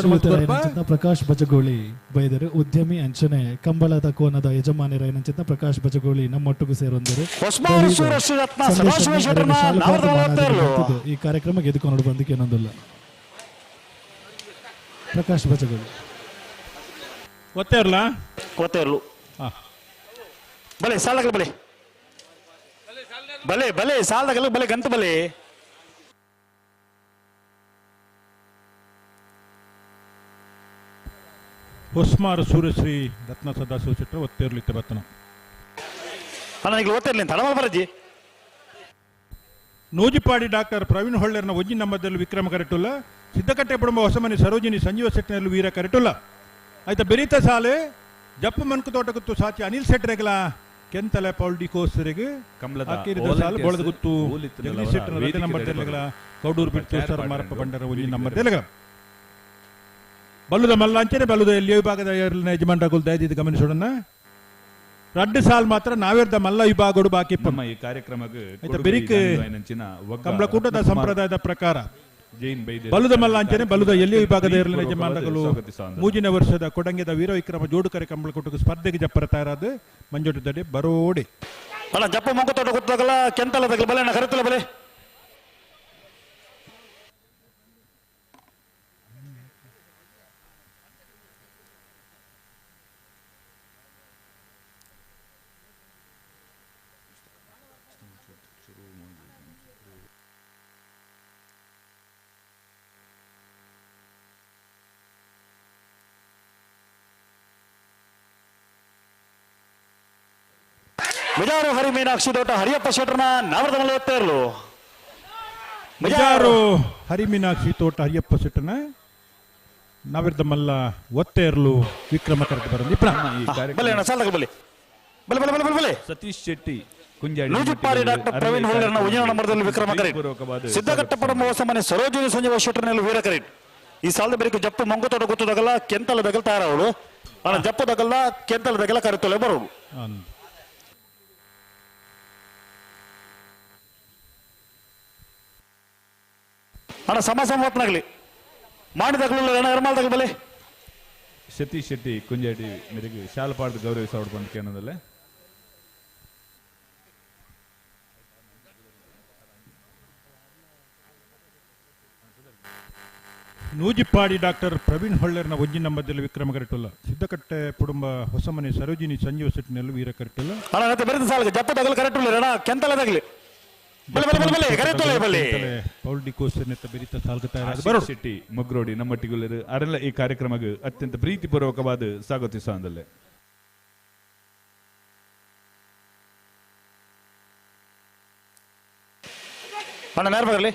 ಪ್ರಕಾಶ್ ಬಜಗೋಳಿ ಬೈದರು ಉದ್ಯಮಿ ಅಂಚನೆ ಕಂಬಳದ ಕೋನದ ಯಜಮಾನರ ಪ್ರಕಾಶ್ ಬಜಗೋಳಿ ನಮ್ಮೊಟ್ಟಿಗೂ ಸೇರೊಂದರು ಈ ಕಾರ್ಯಕ್ರಮ ಗೆದ್ದುಕೊಂಡು ಬಂದಕ್ಕೆ ಏನೊಂದಿಲ್ಲ ಪ್ರಕಾಶ್ ಬಜಗೋಳಿ. ಒತ್ತೇರ್ಲ ಒತ್ತೇರ್ಲು ಬಲೆ ಸಾಲಗಲು ಬಲೆ ಬಲೆ ಬಲೆ ಸಾಲಗಲು ಬಲೆ ಗಂತ ಬಲೆ ಹೊಸ್ಮಾರು ಸೂರ್ಯಶ್ರೀ ರತ್ನ ಸದಾಶಿವ ಶೆಟ್ಟರು ಒತ್ತೇರ್ಲಿತ್ತೆ ಬತ್ತನ ಅಣ್ಣ ಈಗ ಒತ್ತೇರ್ಲಿ ತಡಮಲ್ ಬರಜ್ಜಿ ನೂಜಿಪಾಡಿ ಡಾಕ್ಟರ್ ಪ್ರವೀಣ್ ಹೊಳ್ಳರ್ನ ಒಂಜಿ ನಂಬರ್ದಲ್ಲಿ ವಿಕ್ರಮ ಕರೆಟುಲ್ಲ ಸಿದ್ದಕಟ್ಟೆ ಕುಟುಂಬ ಹೊಸಮನೆ ಸರೋಜಿನಿ ಸಂಜೀವ ಶೆಟ್ಟಿನಲ್ಲಿ ವೀರ ಕರೆಟುಲ್ಲ ಆಯ್ತಾ ಬೆರೀತ ಸಾಲೆ ಜಪ್ಪು ಮನ್ಕು ತೋಟಗುತ್ತು ಸಾಚಿ ಅನಿಲ್ ಶೆಟ್ಟರೆಗಲ ಕೆಂತಲೆ ಪೌಲ್ಡಿ ಕೋಸರಿಗೆ ಕಂಬಳದ ಅಕ್ಕೀರಿದ ಸಾಲು volunteers ಬೋಳದಗುತ್ತು ಓಲಿತ್ತುನಲ್ಲ ಜಗದೀಶ್ ಅವರ ಶೆಟ್ಟರ ರಡ್ಡೆ ವೇದಿಕೆ ನಂಬರ್ ದಡೆ ತೆಲೆಗಲ ಬರೋದು. ಕೌಡೂರು ಬಿಟ್ಟು ಚಾರ್ ಸರ್ ಮಾರಪ್ಪ ಪಾಡ್ಕೊಂಡು ಬಂಡರ ಒಂಜಿ ವೇದಿಕೆ ನಂಬರ್ ದಡೆ ತೆಲೆಗಲ ಬಲ್ಲುದ ಮಲ್ಲಾಂಚನೆ ಬಲ್ಲುದ ಎಲ್ಲಿಯ ವಿಭಾಗದ ಯಜಮಾನರಾಗುಲ್ ದಯದಿದ್ದು ಗಮನಿಸೋಣ ರಡ್ಡು ಸಾಲ್ ಮಾತ್ರ ನಾವೇರ್ದ ಮಲ್ಲ ವಿಭಾಗಡು ಬಾಕಿ ನಮ್ಮ ಈ ಕಾರ್ಯಕ್ರಮಕ್ಕೆ ಆಯ್ತಾ ಬೆರಿಕ್ ಕಂಬಳಕೂಟದ ಸಂಪ್ರದಾಯದ ಪ್ರಕಾರ ಜೈನ್ ಬೈದೆ ಬಲ್ಲುದ ಮಲ್ಲಾಂಚನೆ ಬಲ್ಲುದ ಎಲ್ಲಿ ವಿಭಾಗದ ಇರಲಿನ ಯಜಮಾನಗಳು ಸ್ವಾಗತಿಸೋಣ. ಮೂಜಿನ ವರ್ಷದ ಕೊಡಂಗೆದ ವೀರ ವಿಕ್ರಮ ಜೋಡುಕರೆ ಕಂಬಳಕೂಟಕ್ಕೆ ಸ್ಪರ್ಧೆಗೆ ಜಪ್ಪರ ತಯಾರಾದ ಮಂಜೋಟದಡಿ ಬರೋಡೆ ಅಣ್ಣ ಜಪ್ಪ ಮಂಕು ತೋಟ ಗೊತ್ತಾಗಲ್ಲ ಕೆಂತಲ ತಗಲ ಬಲೆ ಅಣ್ಣ ಕರೆತಲ ಬಲೆ ಮಿಜಾರು ಹರಿ ಮೀನಾಕ್ಷಿ ದೋಟ ಹರಿಯಪ್ಪ ಶೆಟ್ಟರ್ನ ನಾವರದ ಮಲ್ಲ ಒತ್ತೇರ್ಲು ಮಿಜಾರು ಹರಿ ಮೀನಾಕ್ಷಿ ತೋಟ ಹರಿಯಪ್ಪ ಶೆಟ್ಟನ ನಾವಿರ್ದ ಮಲ್ಲ ಒತ್ತೇರ್ಲು ವಿಕ್ರಮ ಕರೆದು ಬರಂದು ಇಪ್ಪ ಬಲೆ ಅಣ್ಣ ಸಾಲ ಬಲೆ ಬಲೆ ಬಲೆ ಬಲೆ ಬಲೆ ಬಲೆ ಸತೀಶ್ ಶೆಟ್ಟಿ ಕುಂಜಾಡಿ ನೂಜಿಪ್ಪಾಡಿ ಡಾಕ್ಟರ್ ಪ್ರವೀಣ್ ಹೊಳ್ಳರ್ನ ಉಜಿನ ನಂಬರ್ದಲ್ಲಿ ವಿಕ್ರಮ ಕರೆಟ್ ಸಿದ್ದಘಟ್ಟ ಪಡಂಬ ಹೊಸಮನೆ ಸರೋಜಿನಿ ಸಂಜೀವ ಶೆಟ್ಟರ್ನಲ್ಲಿ ವೀರ ಕರೆಟ್ ಈ ಸಾಲದ ಬರಿಕು ಜಪ್ಪು ಮಂಗುತೋಟ ಗೊತ್ತದಗಲ್ಲ ಕೆಂತಲ ದಗಲ್ ತಯಾರವಳು ಅಣ್ಣ ಜಪ್ಪು ದಗಲ್ಲ ಕೆಂತಲ ದಗಲ ಕರೆತೊಲೆ ಬರೋಳು ಅಣ್ಣ ಸಮ ಸಮ ಹೊತ್ನಾಗ್ಲಿ ಮಾಡಿದಾಗಲೂ ಅಣ್ಣ ಎರ್ಮಾಲ್ದಾಗ ಬಲೆ ಸತೀಶ್ ಶೆಟ್ಟಿ ಕುಂಜಾಡಿ ಮೇರೆಗೆ ಶಾಲಪಾಡ್ದು ಗೌರವಿಸ ಬಂದು ನೂಜಿಪ್ಪಾಡಿ ಡಾಕ್ಟರ್ ಪ್ರವೀಣ್ ಹೊಳ್ಳರ್ನ ಒಂಜಿ ನಂಬರ್ದಲ್ಲಿ ವಿಕ್ರಮ ಕರೆಟುಲ್ಲ ಸಿದ್ದಕಟ್ಟೆ ಕುಟುಂಬ ಹೊಸಮನೆ ಸರೋಜಿನಿ ಸಂಜೀವ ಶೆಟ್ಟಿನಲ್ಲಿ ವೀರ ಕರೆಟುಲ್ಲ ಅಣ್ಣ ಮತ್ತೆ ಬರೆದ ಸಾಲಗೆ ಜಪ್ಪು ದಗಲ್ ಕರೆಕ್ಟ್ ಅಣ್ಣ ಕೆಂತಲ ದಗಲಿ ಬಲೆ ಬಲೆ ಬಲೆ ಬಲೆ ಕರೆತೊಲೆ ಬಲೆ ಪೌಲ್ಡಿ ಕೋಸನೆತ್ತ ಬೆರಿತ ಸಾಲ್ಗ ತಯಾರಾದ ಆಶೀಶ್ ಬರೋಡು ಶೆಟ್ಟಿ ಮೊಗ್ರೋಡಿ ನಮ್ಮಟ್ಟಿಗುಲ್ಲರು ಅರೆಲ್ಲ ಈ ಕಾರ್ಯಕ್ರಮಕ್ಕೆ ಅತ್ಯಂತ ಪ್ರೀತಿಪೂರ್ವಕವಾದ ಸ್ವಾಗತಿಸೋದಲ್ಲೇ ಅಣ್ಣ ನೇರ ಬರಲಿ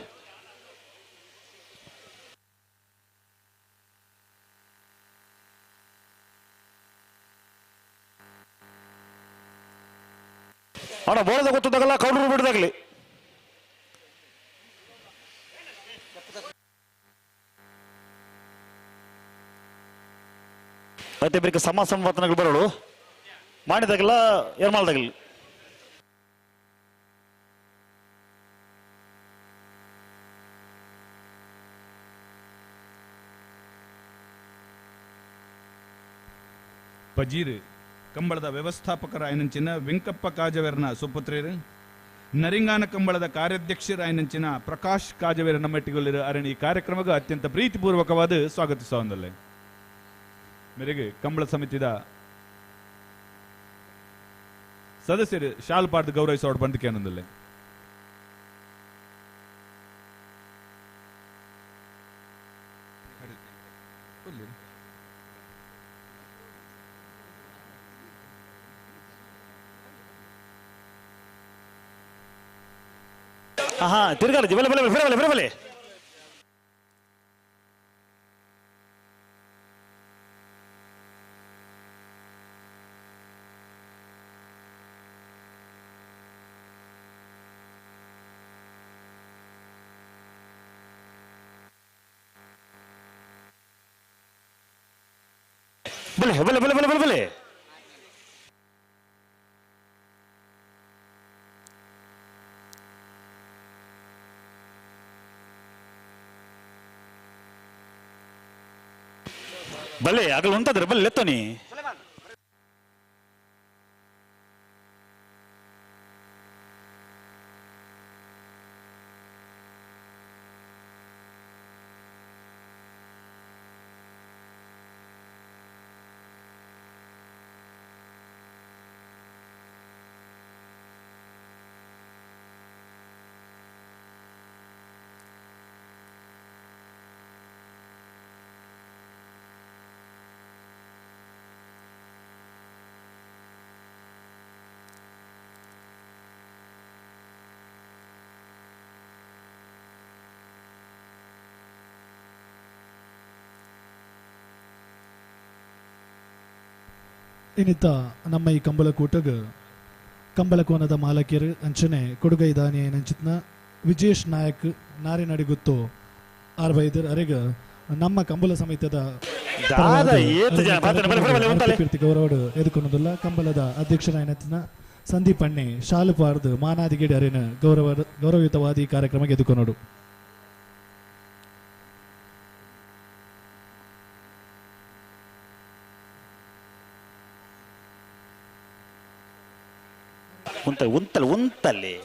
ಅಣ್ಣ ಬೋಳದ ಗೊತ್ತದಾಗಲ್ಲ ಕೌಡರು ಬಿಡದಾಗಲಿ ಮತ್ತೆ ಬೇರೆ ಸಮ ಸಂವರ್ತನಗಳು ಬರೋಳು ಮಾಡಿದಾಗಲ್ಲ ಎರ್ಮಾಲ್ದಾಗಲಿ ಪಜೀರ್ ಕಂಬಳದ ವ್ಯವಸ್ಥಾಪಕರ ಆಯನಂಚಿನ ವೆಂಕಪ್ಪ ಕಾಜವೇರ್ನ ಸುಪುತ್ರಿಯರು ನರಿಂಗಾನ ಕಂಬಳದ ಕಾರ್ಯಾಧ್ಯಕ್ಷರ ಆಯನಂಚಿನ ಪ್ರಕಾಶ್ ಕಾಜವೇರ ನಮ್ಮಟ್ಟಿಗೊಲ್ಲಿರು ಅರಣಿ ಈ ಕಾರ್ಯಕ್ರಮಕ್ಕೆ ಅತ್ಯಂತ ಪ್ರೀತಿಪೂರ್ವಕವಾದ ಸ್ವಾಗತಿಸೋದಲ್ಲೇ ಮೇರೆಗೆ ಕಂಬಳ ಸಮಿತಿದ ಸದಸ್ಯರು ಶಾಲ್ ಪಾಡ್ದು ಗೌರವಿಸೋಡ್ ಬಂದಕ್ಕೆ ಅನ್ನೋದಲ್ಲೇ ಹಾ ತಿರ್ಗಾಲಜಿ ಬಲೆ ಬಲೆ ಬಲೆ ಬಲೆ ಬಲೆ ಬಲೆ ಬಲೆ ಬಲೆ ಬಲೆ ಬಲೆ ಬಲೆ ಬಲೆ ಆಗಲು ಉಂಟದ್ರೆ ಬಲೆ ಲೆತ್ತೋನಿ ಇನ್ನಿತ ನಮ್ಮ ಈ ಕಂಬಳ ಕೂಟಗ ಕಂಬಳಕೋನದ ಮಾಲಕಿಯರು ಅಂಚನೆ ಕೊಡುಗೈ ದಾನಿ ನಂಚಿತ್ನ ವಿಜೇಶ್ ನಾಯಕ್ ನಾರಿನಡಿಗುತ್ತು ಆರ್ಬೈದರ್ ಅರೆಗ ನಮ್ಮ ಕಂಬಳ ಸಮಿತಿಯ ಗೌರವಡು ಎದುಕೊನ್ನೋದಿಲ್ಲ. ಕಂಬಳದ ಅಧ್ಯಕ್ಷರಾಯನತಿನ ಸಂದೀಪ್ ಅಣ್ಣೆ ಶಾಲು ಪಾರ್ದು ಮಾನಾದಿಗೇಡಿ ಅರೇನ ಗೌರವಯುತವಾದ ಈ ಕಾರ್ಯಕ್ರಮಕ್ಕೆ ಎದುಕೊನೋಡು. ಉಂತಲೆ ಉಂತಲೆ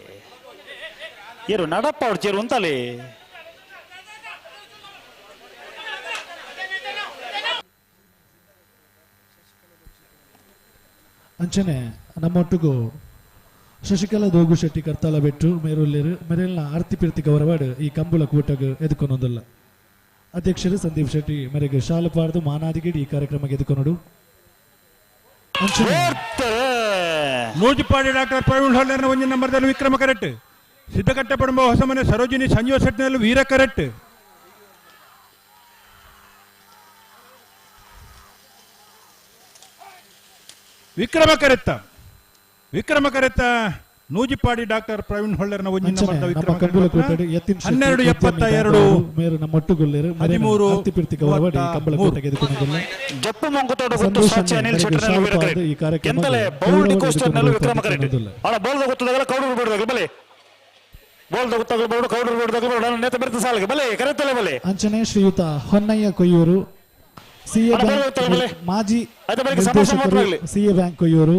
ಏರು ನಡಪ್ಪ ಅವ್ರು ಚೇರು ಉಂತಲೆ. ಅಂಚನೆ ನಮ್ಮೊಟ್ಟಿಗೂ ಶಶಿಕಲಾ ದೋಗು ಶೆಟ್ಟಿ ಕರ್ತಾಲ ಬೆಟ್ಟು ಮೇರುಲ್ಲೇರು ಮೆರೆಲ್ನ ಆರ್ತಿ ಪಿರ್ತಿ ಗೌರವಾಡು ಈ ಕಂಬುಳ ಕೂಟಗ ಎದುಕೊನೊಂದಲ್ಲ. ಅಧ್ಯಕ್ಷರು ಸಂದೀಪ್ ಶೆಟ್ಟಿ ಮೇರೆಗೆ ಶಾಲು ಪಾರ್ದು ಮಾನಾದಿಗೇಡಿ ಈ ಕಾರ್ಯಕ್ರಮಕ್ಕೆ ಎದುಕೊನೋಡು. ನೂಜಿಪಾಡಿ ಡಾಕ್ಟರ್ ಪ್ರವೀಣ್ ಹೊಳ್ಳರ್ನ ಒಂಜಿ ನಂಬರ್ದಲ್ಲಿ ವಿಕ್ರಮ ಕರೆಕ್ಟ್. ಸಿದ್ದಕಟ್ಟೆ ಪಡಂಬ ಹೊಸಮನೆ ಸರೋಜಿನಿ ಸಂಜೀವ ಶೆಟ್ಟಿನಲ್ಲಿ ವೀರ ಕರೆಕ್ಟ್. ವಿಕ್ರಮ ಕರೆತ್ತ ವಿಕ್ರಮ ಕರೆತ್ತ ನೂಜಿಪಾಡಿ ಡಾಕ್ಟರ್ ಪ್ರವೀಣ್ ಹೊಳ್ಳರ್ನ ಒಂಜಿ ನಂಬರ್ದ ವಿಕ್ರಮ 12:72 ಮೇರು ನಮ್ಮೊಟ್ಟುಗುಲ್ಲೇರು 13:33. ಜಪ್ಪು ಮಂಕುತೋಟ ಗೊತ್ತು ಸಾಚಿ ಅನಿಲ್ ಶೆಟ್ಟರ್ನಲ್ಲಿ ವೀರ ಕರೆಕ್ಟ್. ಕೆಂತಲೆ ಬೌಲ್ ಡಿಕೋಸ್ಟರ್ನಲ್ಲಿ ವಿಕ್ರಮ ಕರೆಕ್ಟ್. ಅಣ್ಣ ಬೋಲ್ದ ಗೊತ್ತದಾಗಲ್ಲ ಕೌಡೂರು ಬೇಡದಾಗಲಿ ಬಲೆ ಬೋಲ್ದ ಗೊತ್ತಾಗಲ್ಲ ಬೋರ್ಡು ಕೌಡೂರು ಬೇಡದಾಗಲಿ ಬೋರ್ಡು ಅಣ್ಣ ನೇತ ಬೆರ್ತ ಸಾಲಿಗೆ ಬಲೆ ಕರೆತ್ತಲೆ ಬಲೆ. ಅಂಚನೆ ಶ್ರೀಯುತ ಹೊನ್ನಯ್ಯ ಕೊಯ್ಯೂರು ಸಿಎ ಬ್ಯಾಂಕ್ ಮಾಜಿ ನಿರ್ದೇಶಕರು ಸಿಎ ಬ್ಯಾಂಕ್ ಕೊಯ್ಯೂರು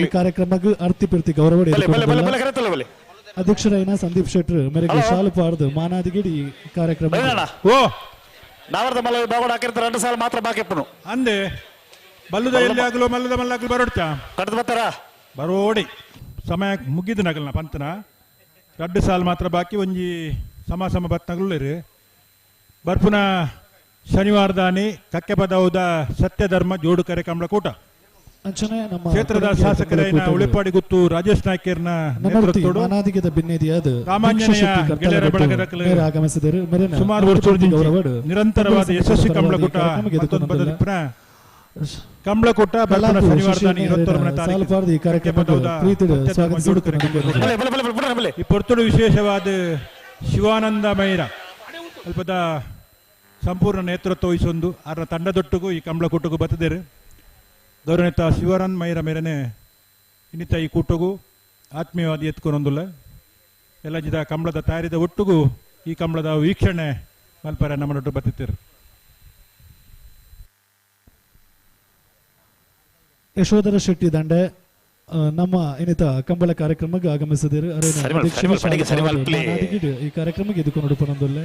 ಈ ಕಾರ್ಯಕ್ರಮಕ್ಕೆ ಅರ್ತಿ ಪಿರ್ತಿ ಗೌರವ ಅಧ್ಯಕ್ಷರಾಯನ ಸಂದೀಪ್ ಶೆಟ್ಟರ್ ಮೇರೆಗೆ ಶಾಲು ಪಾರ್ದು ಮಾನಾದಿಗಿಡಿ ಈ ಕಾರ್ಯಕ್ರಮ ಓ ನಾವರ್ದ ಮಲ್ಲ ಬಾಗೋಡ ಹಾಕಿರ್ತಾರೆ 2 ಸಾಲ ಮಾತ್ರ ಬಾಕಿ ಇಪ್ಪನು ಅಂದೆ ಬಲ್ಲುದ ಎಲ್ಲಿ ಆಗಲು ಮಲ್ಲದ ಮಲ್ಲಾಗ್ಲು ಬರೋಡ್ಚಾ ಕಡ್ದು ಬರ್ತಾರ ಬರೋಡಿ ಸಮಯ ಮುಗಿದ ನಗಲ್ನ ಪಂತನ 2 ಸಾಲ ಮಾತ್ರ ಬಾಕಿ ಒಂಜಿ ಸಮ ಸಮ ಬತ್ತನಗಲು ಬರ್ಪುನ ಶನಿವಾರದಾನಿ ಕಕ್ಕೆಪದೌದ ಸತ್ಯಧರ್ಮ ಜೋಡುಕರೆ ಕಂಬಳಕೂಟ ಕ್ಷೇತ್ರದ ಶಾಸಕರಾದ ಉಳಿಪಾಡಿ ಗುತ್ತು ರಾಜೇಶ್ ನಾಯ್ಕರ್ನ ಸುಮಾರು ನಿರಂತರವಾದ ಯಶಸ್ವಿ ಕಂಬಳಕೂಟ ಕಂಬಳಕೂಟ ಶನಿವಾರದಾನಿ ಈ ಪೊರ್ತುಡು ವಿಶೇಷವಾದ ಶಿವಾನಂದ ಮೈರ ಅಲ್ಪದ ಸಂಪೂರ್ಣ ನೇತೃತ್ವ ವಹಿಸೊಂದು ಅವರ ತಂಡದೊಟ್ಟಿಗೂ ಈ ಕಂಬಳಕೂಟಗೂ ಬತ್ತದೇರು. ಗೌರವನೇತ ಶಿವಾನಂದ ಮೈರ ಮೇರನೆ ಇನ್ನಿತ ಈ ಕೂಟಗೂ ಆತ್ಮೀಯವಾದ ಎತ್ಕೊಂಡೊಂದುಲ್ಲ ಎಲ್ಲ ಜಿದ ಕಂಬಳದ ತಯಾರಿದ ಒಟ್ಟಿಗೂ ಈ ಕಂಬಳದ ವೀಕ್ಷಣೆ ಮಲ್ಪರ ನಮ್ಮನೊಟ್ಟು ಬತ್ತಿತ್ತಿರು. ಯಶೋಧರ ಶೆಟ್ಟಿ ದಂಡೆ ನಮ್ಮ ಇನ್ನಿತ ಕಂಬಳ ಕಾರ್ಯಕ್ರಮಕ್ಕೆ ಆಗಮಿಸಿದರು. ಈ ಕಾರ್ಯಕ್ರಮಕ್ಕೆ ಎದುಕೊಂಡು ಪನೊಂದುಲ್ಲೆ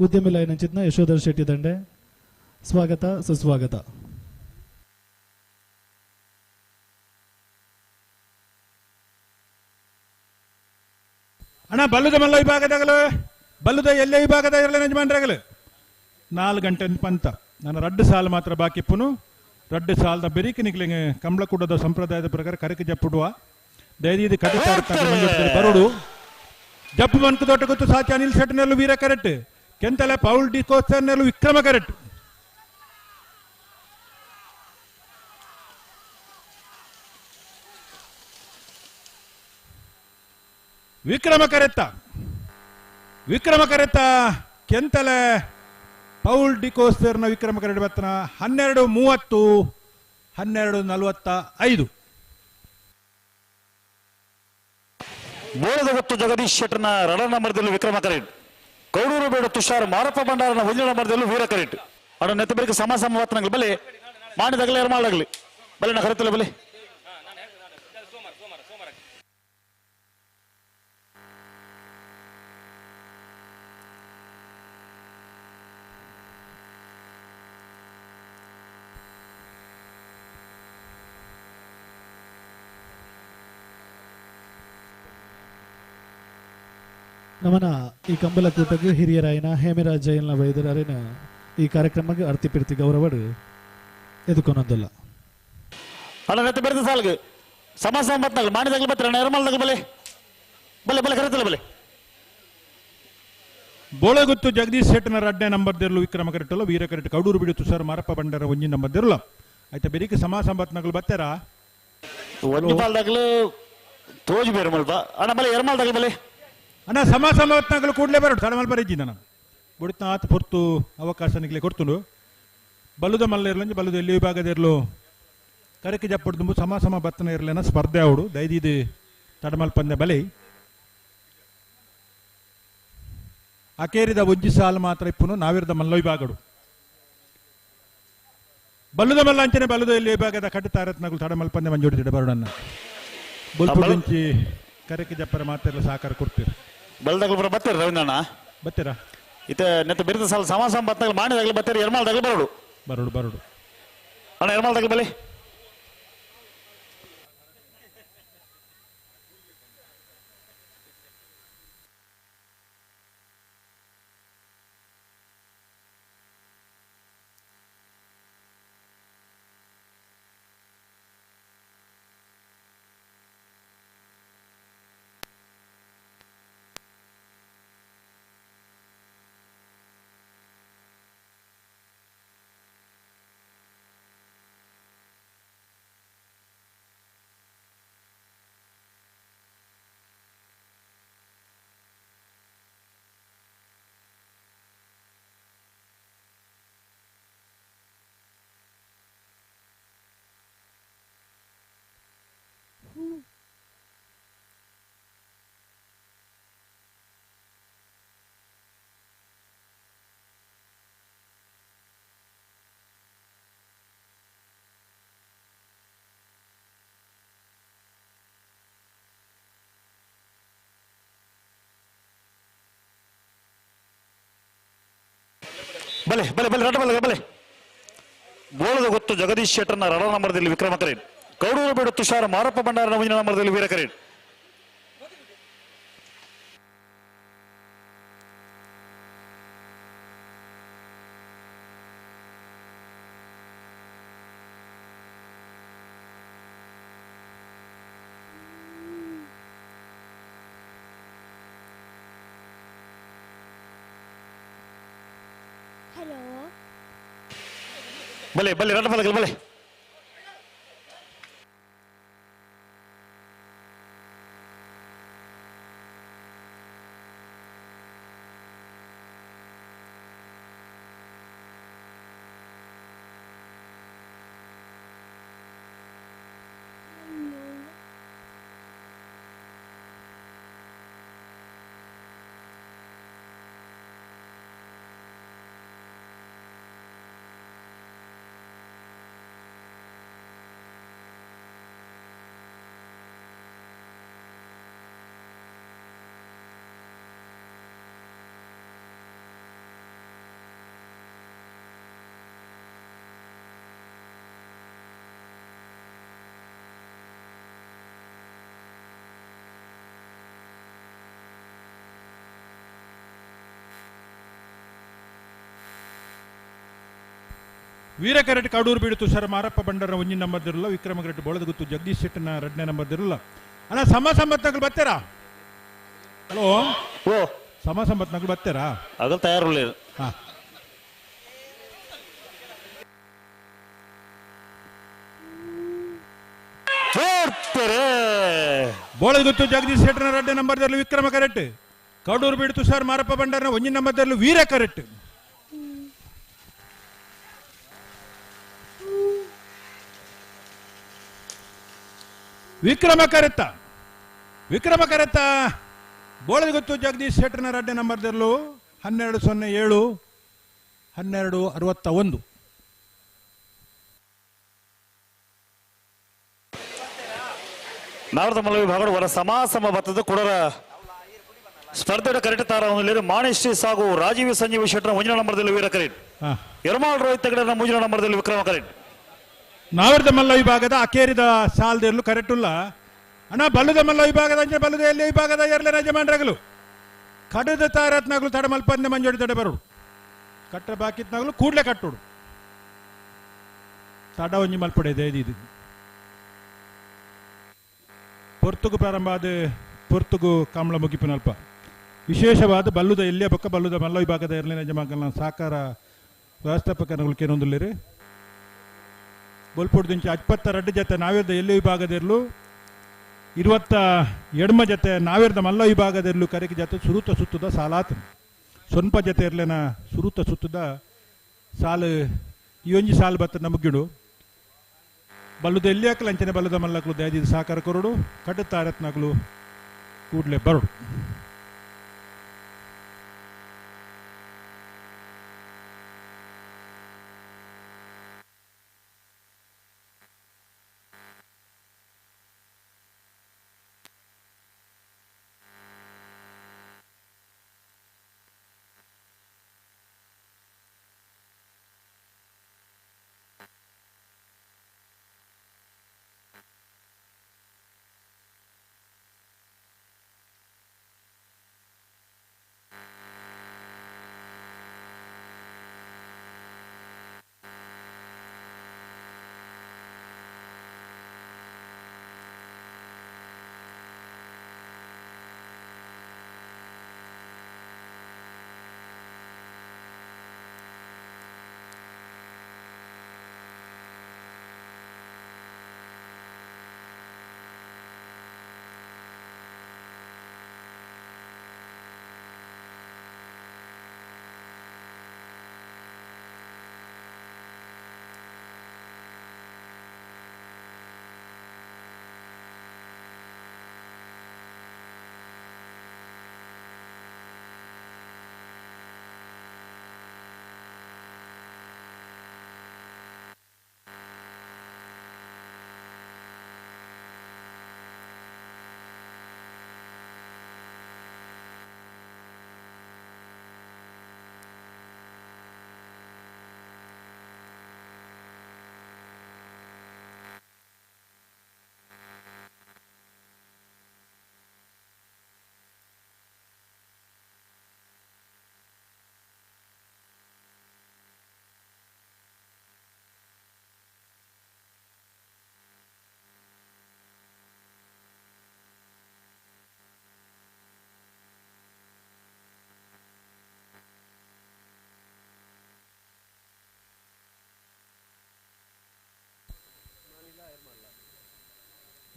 ಉದ್ಯಮಿ ಲೈನ್ ಅಂಚಿತ್ನ ಯಶೋಧರ ಶೆಟ್ಟಿ ದಂಡೆ ಸ್ವಾಗತ ಸುಸ್ವಾಗತ. ಅಣ್ಣ ಬಲ್ಲದ ಮಲ್ಲ ವಿಭಾಗದಾಗಲು ಬಲ್ಲದ ಎಲ್ಲೇ ವಿಭಾಗದ ಇರಲಿ ಯಜಮಾನ್ರಾಗಲು 4 ಗಂಟೆ ಪಂತ ನಾನು 2 ಸಾಲ ಮಾತ್ರ ಬಾಕಿ ಇಪ್ಪನು. 2 ಸಾಲದ ಬೆರಿಕೆ ನಿಗ್ಲಿಂಗೆ ಕಂಬಳಕೂಟದ ಸಂಪ್ರದಾಯದ ಪ್ರಕಾರ ಕರಕೆ ಜಪ್ಪುಡುವ ದಯದೀದಿ ಕಟ್ಟಿಸ್ತಾರೆ ಬರೋಡು ಜಪ್ಪು ಮನ್ಕು ದೊಡ್ಡ ಗೊತ್ತು ಸಾಚಿ ಅನಿಲ್ ಶೆಟ್ಟನಲ್ಲೂ ವೀರ ಕರೆಕ್ಟ್. ಕೆಂತಲೆ ಪೌಲ್ ಡಿಕೋಸ್ಟರ್ನಲ್ಲೂ ವಿಕ್ರಮ ಕರೆಕ್ಟ್. ವಿಕ್ರಮ ಕರೆತ್ತ ವಿಕ್ರಮ ಕರೆತ್ತ ಕೆಂತಲೆ ಪೌಲ್ ಡಿಕೋಸ್ಟರ್ನ ವಿಕ್ರಮ ಕರೆಕ್ಟ್ ಬತ್ತನ 12:30 12:45. ಬೋಳದ ಗೊತ್ತು ಜಗದೀಶ್ ಶೆಟ್ಟರ್ನ ರಣ ನಂಬರ್ದಲ್ಲಿ ವಿಕ್ರಮ ಕರೆಕ್ಟ್. ಕೌಡೂರು ಬೇಡ ತುಷಾರ್ ಮಾರಪ್ಪ ಭಂಡಾರನ ಒಂದೇ ನಂಬರ್ದಲ್ಲೂ ವೀರ ಕರೆಕ್ಟ್. ಅವನ ನೆತ್ತ ಸಮ ಸಮ ವರ್ತನಗಳು ಬಲೆ ಮಾಡಿದಾಗಲೇ ಯಾರು ಮಾಡಾಗಲಿ ಬಲೆ ನಾ ಕರೆತಲ್ಲ ಬಲೆ. ನಮನ ಈ ಕಂಬಳ ಕೂಟಕ್ಕೆ ಹಿರಿಯರಾಯನ ಹೇಮರಾಜ್ ಜೈಲ್ನ ವೈದ್ಯರನ ಈ ಕಾರ್ಯಕ್ರಮಕ್ಕೆ ಅರ್ತಿ ಪಿರ್ತಿ ಗೌರವಡು ಎದುಕೊನೊಂದಲ್ಲ. ಅಣ್ಣ ನೆತ್ತ ಬೆರೆದ ಸಾಲ್ಗೆ ಸಮ ಸಮ ಬತ್ತನಗಲು ಮಾಡಿದಾಗಲಿ ಬತ್ತರ ನಿರ್ಮಲದಾಗ ಬಲೆ ಬಲೆ ಬಲೆ ಕರೆತಲ್ಲ ಬಲೆ. ಬೋಳಗುತ್ತು ಜಗದೀಶ್ ಶೆಟ್ಟನ 2ನೇ ನಂಬರ್ ದಿರಲು ವಿಕ್ರಮ ಕರೆಟ್ಟಲ್ಲ ವೀರ ಕರೆಟ್. ಕೌಡೂರು ಬಿಡು ತುಷಾರ್ ಮಾರಪ್ಪ ಬಂಡರ 1 ನಂಬರ್ ದಿರಲ. ಆಯ್ತಾ ಬೆರಿಕ್ ಸಮ ಸಂಬತ್ನಗಳು ಬತ್ತಾರ ಒಂಜಿ ಪಾಲ್ದಾಗಲು ತೋಜು ಬೇರೆ ಮಲ್ಪ ಅಣ್ಣ ಬಲೆ ಎರ್ಮಾಲ್ದಾಗಲು ಬಲೆ ಅಣ್ಣ ಸಮ ಸಂಬತ್ನಗಳು ಕೂಡಲೇ ಬರೋಡು ತಡಮಲ್ಪ ಇಜ್ಜಿ ನಾನು ಬುಡಿತ ಆತ ಪೊರ್ತು ಅವಕಾಶ ನಿಗ್ಲೆ ಕೊಡ್ತುಂಡು ಬಲ್ಲುದ ಮಲ್ಲ ಇರ್ಲಂಜಿ ಬಲ್ಲುದ ಎಲ್ಲಿ ವಿಭಾಗದ ಇರ್ಲು ಕರಕೆ ಜಪ್ಪಡ್ದು ಸಮ ಸಮ ಬತ್ತನ ಇರ್ಲೇನ ಸ್ಪರ್ಧೆ ಅವಡು ದೈದಿದು ತಡಮಲ್ ಪಂದ್ಯ ಬಲೆ ಅಕೇರಿದ ಒಂಜಿ ಸಾಲು ಮಾತ್ರ ಇಪ್ಪುನು ನಾವಿರದ ಮಲ್ಲ ವಿಭಾಗಡು ಬಲ್ಲುದ ಮಲ್ಲ ಅಂಚನೆ ಬಲ್ಲುದ ಎಲ್ಲಿ ವಿಭಾಗದ ಕಟ್ಟು ತಾರತ್ನಗಳು ತಡಮಲ್ ಪಂದ್ಯ ಮಂಜೋಡಿ ಬರೋಡನ್ನ ಬುಲ್ಪುಂಚಿ ಕರಕೆ ಜಪ್ಪರ ಮಾತೆಲ್ಲ ಸಹಕಾರ ಕೊಡ್ತೀರಿ ಬಲ್ದಾಗಲು ಬತ್ತೀರ ರವೀಂದ್ರಣ್ಣ ಬತ್ತೀರಾ ಇತ ನೆತ್ತ ಬಿರುದ ಸಾಲ ಸಮ ಸಮ ಬತ್ತನಾಗಲು ಮಾಡಿದಾಗಲು ಬತ್ತೀರ ಎರ್ಮಾಲ್ದಾಗಲು ಬರೋಡು ಬರೋಡು ಬರೋಡು ಅಣ್ಣ ಎರ್ಮಾಲ್ದಾಗಲು ಬಲೆ ಬಲೆ ಬಲೆ ಬಲೆ ರಡ ಬಲೆ ಬಲೆ ಬೋಳದ ಗೊತ್ತು ಜಗದೀಶ್ ಶೆಟ್ಟರ್ನ ರಡ ನಂಬರ್ದಲ್ಲಿ ವಿಕ್ರಮ ಕರೇನ್ ಕೌಡೂರು ಬೇಡು ತುಷಾರ್ ಮಾರಪ್ಪ ಭಂಡಾರನ ಮುಂದಿನ ನಂಬರ್ದಲ್ಲಿ ವೀರ ಕರೇನ್ ಹಲೋ ಬಲೆ ಬಲೆ ರಡ ಬಲೆ ಬಲೆ ವೀರಕರೆಟ್ ಕಾಡೂರು ಬೀಡು ತುಷಾರ ಮಾರಪ್ಪ ಬಂಡರ ಒಂಜಿನ ನಂಬರ್ದಿರಲ್ಲ ವಿಕ್ರಮಗರೆಟ್ ಬೋಳದಗುತ್ತು ಜಗದೀಶ್ ಶೆಟ್ಟನ ಎರಡನೇ ನಂಬರ್ದಿರಲ್ಲ ಅಣ್ಣ ಸಮ ಸಂಬತ್ನಗಳು ಬರ್ತೀರಾ ಹಲೋ ಓ ಸಮ ಸಂಬತ್ನಗಳು ಬರ್ತೀರಾ ಆಗಲ್ ತಯಾರು ಹಾ ಬೋಳದಗುತ್ತು ಜಗದೀಶ್ ಶೆಟ್ಟನ ಎರಡನೇ ನಂಬರ್ದಲ್ಲಿ ವಿಕ್ರಮ ಕರೆಕ್ಟ್ ಕಡೂರು ಬೀಡು ತುಷಾರ್ ಮಾರಪ್ಪ ಬಂಡರನ ಒಂಜಿನ ನಂಬರ್ದಲ್ಲಿ ವೀರ ಕರೆಕ್ಟ್ ವಿಕ್ರಮ ಕರೆತ್ತ ವಿಕ್ರಮ ಕರೆತ್ತ ಬೋಳದಗುತ್ತು ಜಗದೀಶ್ ಶೆಟ್ಟರ್ನ ಎರಡನೇ ನಂಬರ್ದಲ್ಲೂ 12.07 12.61 ನಾರದ ಮಲ್ಲ ವಿಭಾಗದ ವರ ಸಮ ಸಮ ಬತ್ತದ ಕುಡರ ಸ್ಪರ್ಧೆ ಕರೆಕ್ಟ್ ತಾರ ಮಾಣಿಶ್ರೀ ಸಾಗು ರಾಜೀವ್ ಸಂಜೀವ್ ಶೆಟ್ಟರ್ ಮುಂದಿನ ನಂಬರ್ದಲ್ಲಿ ವೀರ ಕರೀಟ್ ಯರ್ಮಾಳ್ ರೋಹಿತ್ ತಗಡನ ಮುಂದಿನ ನಂಬರ್ದಲ್ಲಿ ವಿಕ್ರಮ ಕರೀಟ್ ನಾವರದ ಮಲ್ಲ ವಿಭಾಗದ ಅಕೇರಿದ ಸಾಲದಿರಲು ಕರೆಕ್ಟ್ ಇಲ್ಲ ಅಣ್ಣ ಬಲ್ಲದ ಮಲ್ಲ ವಿಭಾಗದ ಅಂಚೆ ಬಲ್ಲದ ಎಲ್ಲಿ ವಿಭಾಗದ ಎರಲೆ ಯಜಮಾನ್ರಗಲು ಕಡದ ತಾರತ್ನಾಗಲು ತಡಮಲ್ಪಂದೆ ಮಂಜೋಡಿ ತಡೆ ಬರೋಡು ಕಟ್ಟ ಬಾಕಿತ್ನಾಗಲು ಕೂಡಲೇ ಕಟ್ಟೋಡು ತಡ ಒಂಜಿ ಮಲ್ಪಡೆ ಇದೆ ಇದು ಪೊರ್ತುಗು ಪ್ರಾರಂಭ ಆದ ಪೊರ್ತುಗು ಕಾಮಳ ಮುಗಿಪಿನಲ್ಪ ವಿಶೇಷವಾದ ಬಲ್ಲುದ ಎಲ್ಲಿಯ ಬೊಕ್ಕ ಬಲ್ಲುದ ಮಲ್ಲ ವಿಭಾಗದ ಎರಲಿನ ಯಜಮಾನ ಸಹಕಾರ ವ್ಯವಸ್ಥಾಪಕರುಗಳು ಕೇನೊಂದುಲ್ಲೇರಿ. ಬೊಲ್ಪುಡ್ದಿಂಚ 22 ಜತೆ ನಾವೇರ್ದ ಎಲ್ಲಿ ವಿಭಾಗದಿರಲು 22 ಜತೆ ನಾವೇರ್ದ ಮಲ್ಲ ವಿಭಾಗದಿರಲು ಕರೆಗೆ ಜತೆ ಸುರುತ ಸುತ್ತದ ಸಾಲಾತ್ ಸೊನ್ಪ ಜತೆ ಇರ್ಲೇನ ಸುರುತ ಸುತ್ತದ ಸಾಲು ಈ ಒಂಜಿ ಸಾಲು ಬತ್ತ ನಮಗಿಡು ಬಲ್ಲುದ ಎಲ್ಲಿ ಹಾಕಲು ಅಂಚನೆ ಬಲ್ಲದ ಮಲ್ಲಕ್ಲು ದಯದಿದ ಸಹಕಾರ ಕೊರಡು ಕಡುತ್ತಾರತ್ನಕ್ಲು ಕೂಡಲೇ ಬರಡು.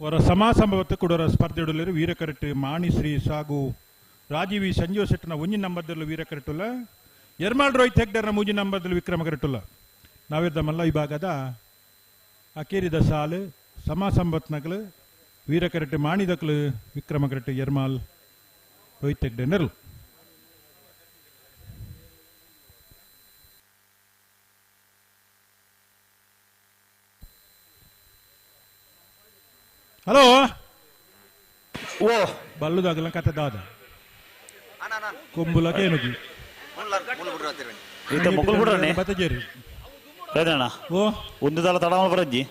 ಅವರ ಸಮಾಸಂಭವಕ್ಕೆ ಕೊಡೋರ ಸ್ಪರ್ಧೆಡುಲ್ಲರು ವೀರಕರಟ್ಟು ಮಾಣಿಶ್ರೀ ಸಾಗು ರಾಜೀವಿ ಸಂಜೀವ ಶೆಟ್ಟನ ಒಂಜಿ ನಂಬರ್ದಲ್ಲಿ ವೀರಕರಟ್ಟುಲ್ಲ ಎರ್ಮಾಳ್ ರೋಹಿತ್ ಹೆಗ್ಡರ್ನ ಮೂಜಿ ನಂಬರ್ದಲ್ಲಿ ವಿಕ್ರಮ ಕರಟ್ಟುಲ್ಲ. ನಾವಿದ್ದ ಮಲ್ಲ ವಿಭಾಗದ ಅಕೇರಿದ ಸಾಲು ಸಮಾಸಂಬತ್ನಗಳು ವೀರಕರಟ್ಟು ಮಾಣಿದಕ್ಲು ವಿಕ್ರಮ ಕರಟ್ಟು ಎರ್ಮಾಲ್ ರೋಹಿತ್ ಹೆಗ್ಡೆ ನೆರಳು. ಹಲೋ ಓ ಬಲ್ಲುದಾಗಲ ಕತೆ ದಾದ ಕೊಂಬುಲಕ್ಕೆ ಏನುಜಿ ಈತ ಮೊಕುಲ್ ಬಿಡ್ರನೆ ಬತ್ತಜೇರಿ ಬೇದಣ್ಣ ಓ ಒಂದು ತಲ ತಡಮಲ್ ಬರಜ್ಜಿ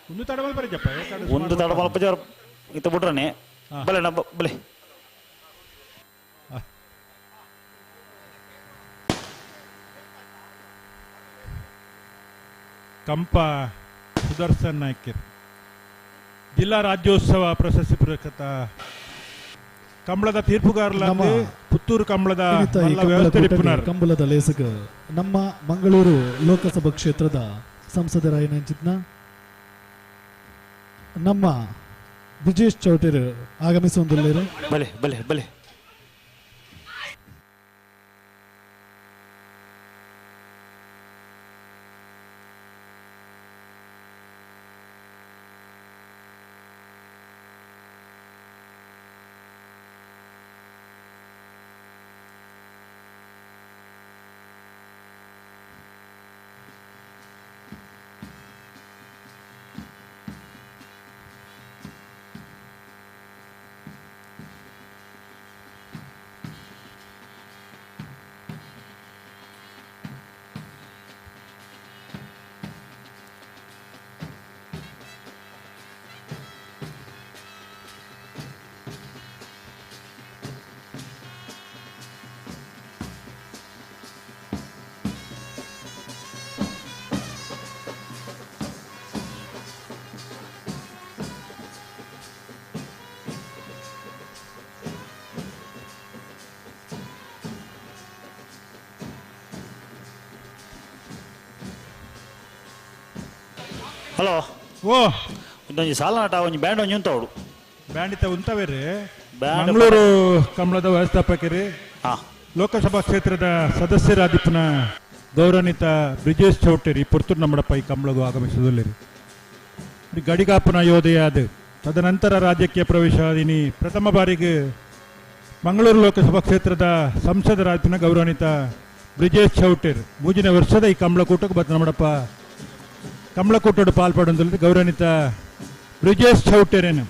ಒಂದು ತಡಮಲ್ ಬರಜ್ಜಪ್ಪ ಒಂದು ತಡಮಲ್ ಪಜಾರ್ ಈತ ಬಿಡ್ರನೆ ಬಲೆ ಅಣ್ಣ ಬಲೆ. ಕಂಪ ಸುದರ್ಶನ್ ನಾಯ್ಕರ್ ಜಿಲ್ಲಾ ರಾಜ್ಯೋತ್ಸವ ಪ್ರಶಸ್ತಿ ಪುರಸ್ಕೃತ ಕಂಬಳದ ತೀರ್ಪುಗಾರಲಾದ ಪುತ್ತೂರು ಕಂಬಳದ ಕಂಬಳದ ಲೇಸಕ ನಮ್ಮ ಮಂಗಳೂರು ಲೋಕಸಭಾ ಕ್ಷೇತ್ರದ ಸಂಸದರಾಯನಂಚಿತ್ನ ನಮ್ಮ ಬ್ರಿಜೇಶ್ ಚೌಟೇರು ಆಗಮಿಸುವಂದುಳ್ಳೇರು. ಬಲೆ ಬಲೆ ಬಲೆ. ಹಲೋ ಓ ಒಂದೊಂಜಿ ಸಾಲ ನಟ ಒಂಜಿ ಬ್ಯಾಂಡ್ ಒಂಜಿ ಉಂತವಡು ಬ್ಯಾಂಡಿತ ಉಂತವೇರಿ ಬ್ಯಾಂಡ್ ಮಂಗಳೂರು ಕಮಲದ ವ್ಯವಸ್ಥಾಪಕರಿ ಲೋಕಸಭಾ ಕ್ಷೇತ್ರದ ಸದಸ್ಯರಾದಿಪ್ಪನ ಗೌರವಾನ್ವಿತ ಬ್ರಿಜೇಶ್ ಚೌಟೇರಿ ಪುರ್ತೂರು ನಮ್ಮಡಪ್ಪ ಈ ಕಮಲಗೂ ಆಗಮಿಸುವುದಿಲ್ಲ ಗಡಿಗಾಪನ ಯೋಧೆಯಾದ ತದನಂತರ ರಾಜ್ಯಕ್ಕೆ ಪ್ರವೇಶ ಇನಿ ಪ್ರಥಮ ಬಾರಿಗೆ ಮಂಗಳೂರು ಲೋಕಸಭಾ ಕ್ಷೇತ್ರದ ಸಂಸದರಾದಿಪ್ಪನ ಗೌರವಾನ್ವಿತ ಬ್ರಿಜೇಶ್ ಚೌಟೇರ್ ಮೂಜಿನ ವರ್ಷದ ಈ ಕಮಲಕೂಟಕ್ಕೆ ಬತ್ತ ನಮ್ಮಡಪ್ಪ ಕಮಲಕೂಟೋಡು ಪಾಲ್ಪಡೊಂದು ಗೌರವಾನ್ವಿತ ಬ್ರಿಜೇಶ್ ಚೌಟೇರೇನು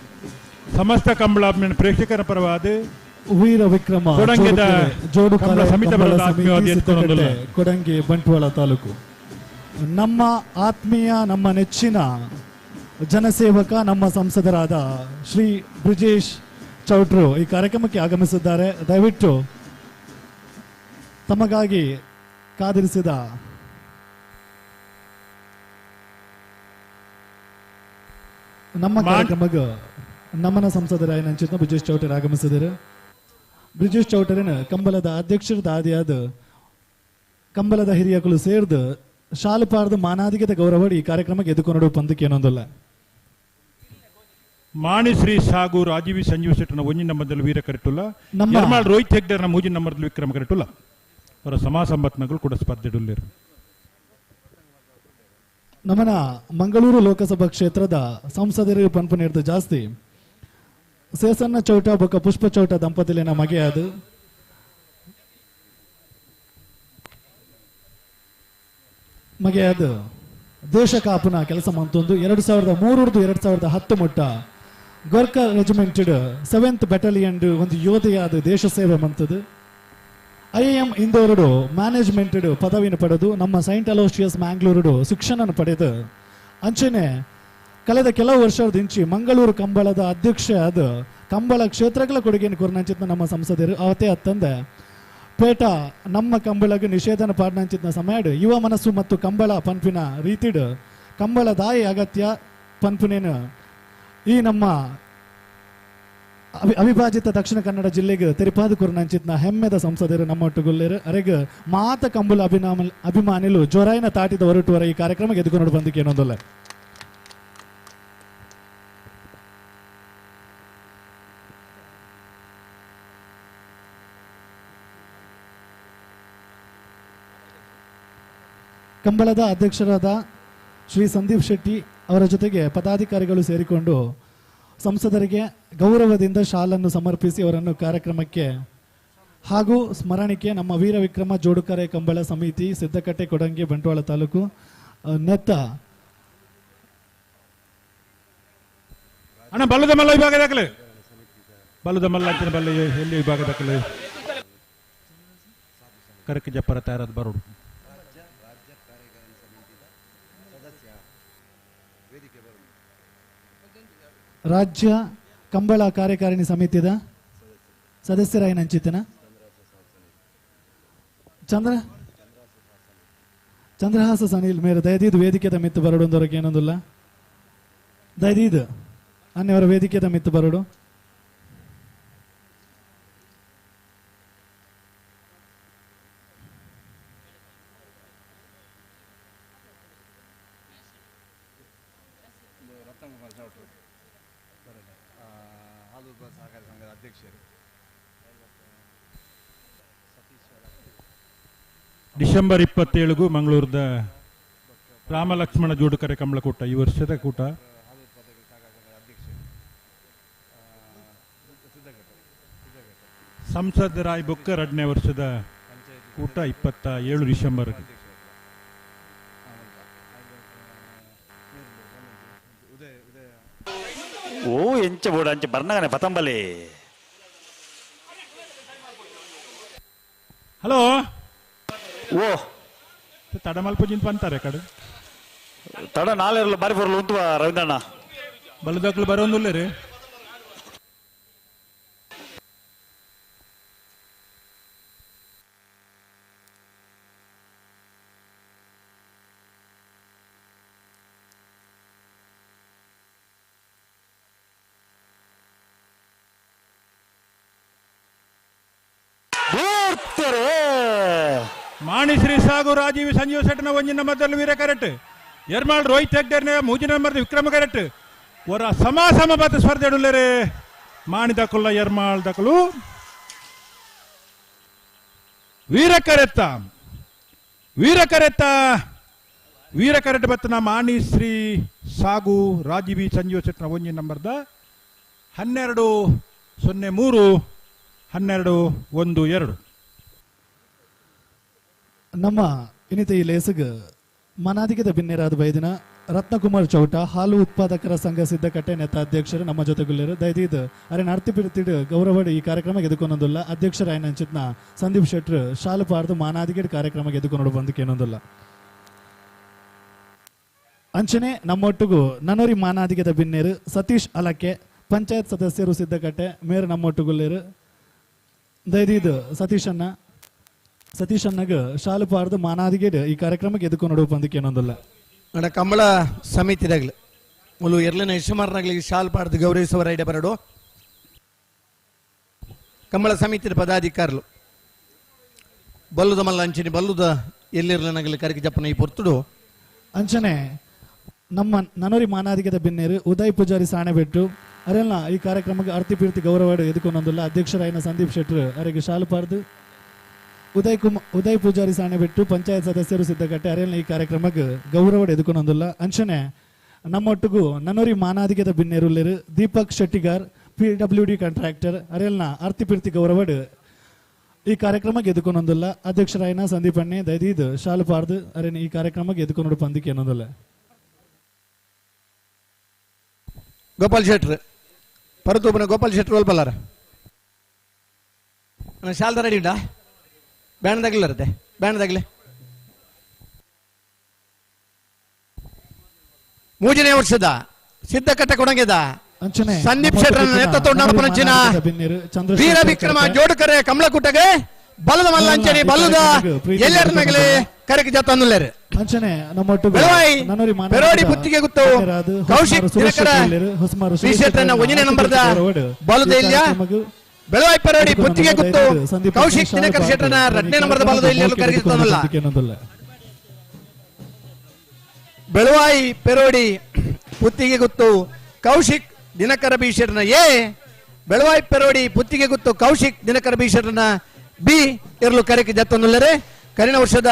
ಸಮಸ್ತ ಕಂಬಳ ಪ್ರೇಕ್ಷಕರ ಪರವಾದ ವೀರ ವಿಕ್ರಮ ಕೊಡಂಗೆದ ಜೋಡು ಕಂಬಳ ಸಮಿತಿ ಕಂಬಳ ಬಲದ ಸಮಿತಿ ಆತ್ಮೀಯವಾದ ಎತ್ಕೊಂಡೊಂದುಲ್ಲ. ಸಿದ್ದಕಟ್ಟೆ, ಕೊಡಂಗೆ ಬಂಟ್ವಾಳ ತಾಲೂಕು. ನಮ್ಮ ಆತ್ಮೀಯ ನಮ್ಮ ನೆಚ್ಚಿನ ಜನಸೇವಕ ನಮ್ಮ ಸಂಸದರಾದ ಶ್ರೀ ಬ್ರಿಜೇಶ್ ಚೌಟ್ರು ಈ ಕಾರ್ಯಕ್ರಮಕ್ಕೆ ಆಗಮಿಸಿದ್ದಾರೆ. ದಯವಿಟ್ಟು ತಮಗಾಗಿ ಕಾದಿರಿಸಿದ ನಮ್ಮ ಕಾರ್ಯಕ್ರಮಕ್ಕೆ ನಮ್ಮನ ಸಂಸದರಾಯ ನಂಚಿತ ಬ್ರಿಜೇಶ್ ಚೌಟರ್ ಆಗಮಿಸಿದರು. ಬ್ರಿಜೇಶ್ ಚೌಟರಿನ ಕಂಬಳದ ಅಧ್ಯಕ್ಷರದ ಆದಿಯಾದ ಕಂಬಳದ ಹಿರಿಯಕುಲು ಸೇರ್ದು ಶಾಲುಪಾರ್ದು ಮಾನಾದಿಗದ ಗೌರವ ಈ ಕಾರ್ಯಕ್ರಮಕ್ಕೆ ಎದುಕೊಂಡು ಪಂದಕ್ಕೆ ಏನೊಂದಲ್ಲ. ಮಾಣಿಶ್ರೀ ಸಾಗು ರಾಜೀವಿ ಸಂಜೀವ್ ಶೆಟ್ಟನ ಒಂಜಿನ ನಂಬರ್ದಲ್ಲಿ ವೀರ ಕರೆಟುಲ್ಲ, ಯರ್ಮಾಳ್ ರೋಹಿತ್ ಹೆಗ್ಡೆರ್ನ ಮೂಜಿನ ನಂಬರ್ದಲ್ಲಿ ವಿಕ್ರಮ ಕರೆಟುಲ್ಲ. ಅವರ ಸಮಾಜ ಸಂಬತ್ನಗಳು ಕೂಡ ಸ್ಪರ್ಧೆಡುಲ್ಲಿರು. ನಮ್ಮನ ಮಂಗಳೂರು ಲೋಕಸಭಾ ಕ್ಷೇತ್ರದ ಸಂಸದರು ಪಂಪು ನೀಡ್ದು ಜಾಸ್ತಿ ಸೇಸನ್ನ ಚೌಟ ಬೊಕ್ಕ ಪುಷ್ಪ ಚೌಟ ದಂಪತಿಲಿನ ಮಗೆಯಾದು ಮಗೆಯಾದು ದೇಶ ಕಾಪುನ ಕೆಲಸ ಮಂತೊಂದು 2003 2010 ಮುಟ್ಟ ಗೋರ್ಖಾ ರೆಜಿಮೆಂಟ್ 7th battalion ಒಂದು ಯೋಧೆಯಾದ ದೇಶ ಸೇವೆ ಮಂತದು. ಐಎಂ ಇಂದೋರುಡು ಮ್ಯಾನೇಜ್ಮೆಂಟ್ ಪದವಿಯನ್ನು ಪಡೆದು ನಮ್ಮ ಸೈಂಟ್ ಅಲೋಶಿಯಸ್ ಮ್ಯಾಂಗ್ಳೂರುಡು ಶಿಕ್ಷಣ ಪಡೆದು ಅಂಚನೆ ಕಳೆದ ಕೆಲವು ವರ್ಷದಿಂಚಿ ಮಂಗಳೂರು ಕಂಬಳದ ಅಧ್ಯಕ್ಷ ಆದ ಕಂಬಳ ಕ್ಷೇತ್ರಗಳ ಕೊಡುಗೆಯನ್ನು ಕೊರನಂಚಿತ್ನ ನಮ್ಮ ಸಂಸದರು ಅವತ್ತೇ ಅತ್ತಂದೆ ಪೇಟ ನಮ್ಮ ಕಂಬಳಗೆ ನಿಷೇಧನ ಪಾಡ್ನಂಚಿತ್ನ ಸಮಯಡು ಯುವ ಮನಸ್ಸು ಮತ್ತು ಕಂಬಳ ಪನ್ಪಿನ ರೀತಿಡು ಕಂಬಳ ದಾಯಿ ಅಗತ್ಯ ಪನ್ಪುನೇನು ಈ ನಮ್ಮ ಅವಿಭಾಜಿತ ದಕ್ಷಿಣ ಕನ್ನಡ ಜಿಲ್ಲೆಗೆ ತೆರಿಪಾದ ಕುರ್ನಂಚಿತ್ನ ಹೆಮ್ಮೆದ ಸಂಸದರು ನಮ್ಮ ಒಟ್ಟುಗುಲ್ಲೇರು. ಅರೆಗ ಮಾತ ಕಂಬಳ ಅಭಿಮಾನಿಲು ಜೊರಾಯಿನ ತಾಟಿದ ಹೊರಟುವರ ಈ ಕಾರ್ಯಕ್ರಮಕ್ಕೆ ಎದುಕೊಂಡು ಬಂದಕ್ಕೆ ಏನೊಂದಲ್ಲ. ಕಂಬಳದ ಅಧ್ಯಕ್ಷರಾದ ಶ್ರೀ ಸಂದೀಪ್ ಶೆಟ್ಟಿ ಅವರ ಜೊತೆಗೆ ಪದಾಧಿಕಾರಿಗಳು ಸೇರಿಕೊಂಡು ಸಂಸದರಿಗೆ ಗೌರವದಿಂದ ಶಾಲನ್ನು ಸಮರ್ಪಿಸಿ ಅವರನ್ನು ಕಾರ್ಯಕ್ರಮಕ್ಕೆ ಹಾಗೂ ಸ್ಮರಣಿಕೆ ನಮ್ಮ ವೀರ ವಿಕ್ರಮ ಜೋಡುಕರೆ ಕಂಬಳ ಸಮಿತಿ ಸಿದ್ದಕಟ್ಟೆ ಕೊಡಂಗಿ ಬಂಟ್ವಾಳ ತಾಲೂಕು ನೆತ್ತ ಅಣ್ಣ ಬಲ್ಲದ ಮಲ್ಲ ವಿಭಾಗ ದಾಖಲೆ ಬಲ್ಲದ ಮಲ್ಲ ಅಂಚಿನ ಬಲ್ಲ ಎಲ್ಲಿ ವಿಭಾಗ ದಾಖಲೆ ಕರಕ ಜಪ್ಪರ ತಯಾರಾದ ಬರೋಡು. ರಾಜ್ಯ ಕಂಬಳ ಕಾರ್ಯಕಾರಿಣಿ ಸಮಿತಿದ ಸದಸ್ಯರಾಗಿ ನಂಚಿತನ ಚಂದ್ರಹಾಸ ಸನಿಲ್ ಮೇರೆ ದಯದೀದ್ ವೇದಿಕೆದ ಮಿತ್ತು ಬರಡು ಏನೊಂದಿಲ್ಲ ದಯದೀದ್ ಅನ್ನಯವರ ವೇದಿಕೆದ ಮಿತ್ತು ಬರಡು. ಡಿಸೆಂಬರ್ 27 ಮಂಗಳೂರದ ರಾಮಲಕ್ಷ್ಮಣ ಜೋಡುಕರೆ ಕಂಬಳಕೂಟ ಈ ವರ್ಷದ ಕೂಟ. ಸಂಸದರಾಯ್ ಬೊಕ್ಕ 2ನೇ ವರ್ಷದ ಕೂಟ 27 ಡಿಸೆಂಬರ್. ಓ ಎಂಚ ಬೋಡ ಅಂಚೆ ಬರ್ನಗನೆ ಪತಂಬಲಿ. ಹಲೋ ಓ ತಡಮಲ್ಪುಜಿನ್ ಅಂತಾರೆ ಕಡೆ ತಡ ನಾಳೆರಲ್ಲ ಬಾರಿ ಬರಲು ಉಂಟು ರವೀಂದ್ರಣ್ಣ ಬಲದಕ್ಲು ಬರೋಂದುಲ್ಲ ರೀ. ಮಾಣಿಶ್ರೀ ಸಾಗು ರಾಜೀವ್ ಸಂಜೀವ್ ಶೆಟ್ಟನ ಒಂಜಿನ ಮದ್ದಲು ವೀರ ಕರೆಕ್ಟ್ ಎರ್ಮಾಳ್ ರೋಹಿತ್ ಹೆಗ್ಡೆರ್ನ ಮೂಜಿ ನಂಬರ್ ವಿಕ್ರಮ ಕರೆಟ್ ಒರ ಸಮ ಸಮ ಬತ್ತ ಸ್ಪರ್ಧೆ ಉಳ್ಳೇರೆ ಮಾಣಿ ದಕುಲ್ಲ ಎರ್ಮಾಳ್ ದಕಲು ವೀರಕರೆತ್ತ ವೀರಕರೆತ್ತ ವೀರಕರೆಟ್ ಬತ್ತನ ಮಾಣಿ ಶ್ರೀ ಸಾಗು ರಾಜೀವಿ ಸಂಜೀವ ಶೆಟ್ಟನ ಒಂಜಿ ನಂಬರ್ದ 12 0 3 12 1 2. ನಮ್ಮ ಇನ್ನಿತ ಈ ಲೇಸಗ್ ಮನಾದಿಗದ ಬಿನ್ನೇರಾದ ಬೈದಿನ ರತ್ನಕುಮಾರ್ ಚೌಟ ಹಾಲು ಉತ್ಪಾದಕರ ಸಂಘ ಸಿದ್ದಕಟ್ಟೆ ನೇತ ಅಧ್ಯಕ್ಷರು ನಮ್ಮ ಜೊತೆಗುಳ್ಳರು. ದಯದೀದ್ ಅರೆ ನರ್ತಿ ಪಿರ್ತಿಡ್ ಗೌರವಡ್ ಈ ಕಾರ್ಯಕ್ರಮ ಎದುಕೊನೊಂದುಲ್ಲ. ಅಧ್ಯಕ್ಷರ ಅಂಚಿತ್ನ ಸಂದೀಪ್ ಶೆಟ್ರು ಶಾಲು ಪಾರ್ದು ಮಾನಾದಿಗೇಡ್ ಕಾರ್ಯಕ್ರಮ ಎದುಕೊನೋಡು ಬಂದು ಅಂಚನೆ ನಮ್ಮೊಟ್ಟಿಗೂ ನನೋರಿ ಮಾನಾದಿಗದ ಬಿನ್ನೇರು ಸತೀಶ್ ಅಲಕ್ಕೆ ಪಂಚಾಯತ್ ಸದಸ್ಯರು ಸಿದ್ದಕಟ್ಟೆ ಮೇರು ನಮ್ಮೊಟ್ಟುಗುಲ್ಲೇರು. ದಯದೀದ್ ಸತೀಶನ್ನ ಸತೀಶನ್ನಗ ಶಾಲು ಪಾರ್ದು ಮಾನಾದಿಗೇಡ್ ಈ ಕಾರ್ಯಕ್ರಮಕ್ಕೆ ಎದುಕೊನೋಡು ಬಂದಕ್ಕೇನೊಂದಿಲ್ಲ. ನಡ ಕಂಬಳ ಸಮಿತಿದಾಗಲಿ ಮುಲು ಎರ್ಲಿನ ಯಶಮಾರನಾಗಲಿ ಶಾಲ್ ಪಾಡ್ದು ಗೌರವಿಸುವರ ಇಡ ಬರಡು ಕಂಬಳ ಸಮಿತಿಯ ಪದಾಧಿಕಾರಿಲು ಬಲ್ಲುದ ಮಲ್ಲ ಅಂಚಿನಿ ಬಲ್ಲುದ ಎಲ್ಲಿರ್ಲನಾಗಲಿ ಕರಿಕೆ ಜಪ್ಪನ ಈ ಪೊರ್ತುಡು. ಅಂಚನೆ ನಮ್ಮ ನನೋರಿ ಮಾನಾದಿಗದ ಬಿನ್ನೇರು ಉದಯ್ ಪೂಜಾರಿ ಸಾಣೆಬೆಟ್ಟು ಅರೆಲ್ಲ ಈ ಕಾರ್ಯಕ್ರಮಕ್ಕೆ ಅರ್ತಿ ಪೀರ್ತಿ ಗೌರವ ಎದುಕೊನೊಂದಿಲ್ಲ. ಅಧ್ಯಕ್ಷರಾಯಿನ ಸಂದೀಪ್ ಶೆಟ್ರು ಅರೆಗೆ ಶಾಲು ಪಾರ್ದು ಉದಯ್ ಪೂಜಾರಿ ಸಾಣೆಬೆಟ್ಟು ಪಂಚಾಯತ್ ಸದಸ್ಯರು ಸಿದ್ದಕಟ್ಟೆ ಅರೆಲ್ಲ ಈ ಕಾರ್ಯಕ್ರಮಕ್ಕೆ ಗೌರವ ಎದುಕೊನೊಂದಿಲ್ಲ. ಅಂಚನೆ ನಮ್ಮೊಟ್ಟಿಗೂ ನನೋರಿ ಮಾನಾದಿಗದ ಬಿನ್ನೇರುಲ್ಲೇರು ದೀಪಕ್ ಶೆಟ್ಟಿಗಾರ್ PWD contractor ಅರೆಲ್ನ ಅರ್ತಿ ಪಿರ್ತಿ ಗೌರವಡ್ ಈ ಕಾರ್ಯಕ್ರಮಕ್ಕೆ ಎದುಕೊನೊಂದಿಲ್ಲ. ಅಧ್ಯಕ್ಷರಾಯಿನ ಸಂದೀಪ್ ಅಣ್ಣೆ ದಯದೀದ್ ಶಾಲು ಪಾರ್ದು ಅರೆನ ಈ ಕಾರ್ಯಕ್ರಮಕ್ಕೆ ಎದುಕೊನೋಡು ಪಂದಿಕೆ ಅನ್ನೋದಿಲ್ಲ. ಗೋಪಾಲ್ ಶೆಟ್ರು ಪರತೂಪನ ಗೋಪಾಲ್ ಶೆಟ್ರು ಒಲ್ಪಲ್ಲಾರ ಶಾಲ್ದ ರೆಡಿ ಉಂಟಾ? ಬ್ಯಾಣದಾಗ್ಲಿರತ್ತೆ ಬ್ಯಾಣದಾಗ್ಲಿ. ಮೂರನೇ ವರ್ಷದ ಸಿದ್ದಕಟ್ಟೆ ಕೊಡಂಗೆದ ಸಂದೀಪ್ ಶೆಟ್ಟರ್ ನೇತೃತ್ವ ನಡಪನಂಚಿನ ವೀರ ವಿಕ್ರಮ ಜೋಡುಕರೆ ಕಮಲಕೂಟಗೆ ಬಲದ ಮಲ್ಲ ಅಂಚನೆ ಬಲ್ಲದ ಎಲ್ಲರನ್ನಾಗಲಿ ಕರೆಗೆ ಜತ್ತನ್ನುಲ್ಲೇರು. ಅಂಚನೆ ನಮ್ಮೊಟ್ಟು ಪೆರೋಡಿ ಬುತ್ತಿಗೆ ಗುತ್ತು ಕೌಶಿಕ್ ದಿನಕರ ಶ್ರೀ ಶೆಟ್ಟರ್ನ ಒಂದನೇ ನಂಬರ್ದ ಬಲದ ಇಲ್ಲಿಯ ಬೆಳವಾಯಿ ಪೆರೋಡಿ ಬುತ್ತಿಗೆ ಗುತ್ತು ಕೌಶಿಕ್ ದಿನಕರ ಶೆಟ್ಟರ್ನ ಎರಡನೇ ನಂಬರ್ದ ಬಲದ ಇಲ್ಲಿ ಕರೆಗೆ ಜತ್ತನ್ನುಲ್ಲ. ಬೆಳವಾಯಿ ಪೆರೋಡಿ ಪುತ್ತಿಗೆ ಗುತ್ತು ಕೌಶಿಕ್ ದಿನಕರ ಬಿ ಶೆಟ್ಟರ್ನ ಎ, ಬೆಳವಾಯಿ ಪೆರೋಡಿ ಪುತ್ತಿಗೆ ಗುತ್ತು ಕೌಶಿಕ್ ದಿನಕರ ಬಿ ಶೆಟ್ಟರ್ನ ಬಿ ಇರಲು ಕರೆಗೆ ಜತ್ತನ್ನುಲ್ಲರೆ. ಕರಿನ ವರ್ಷದ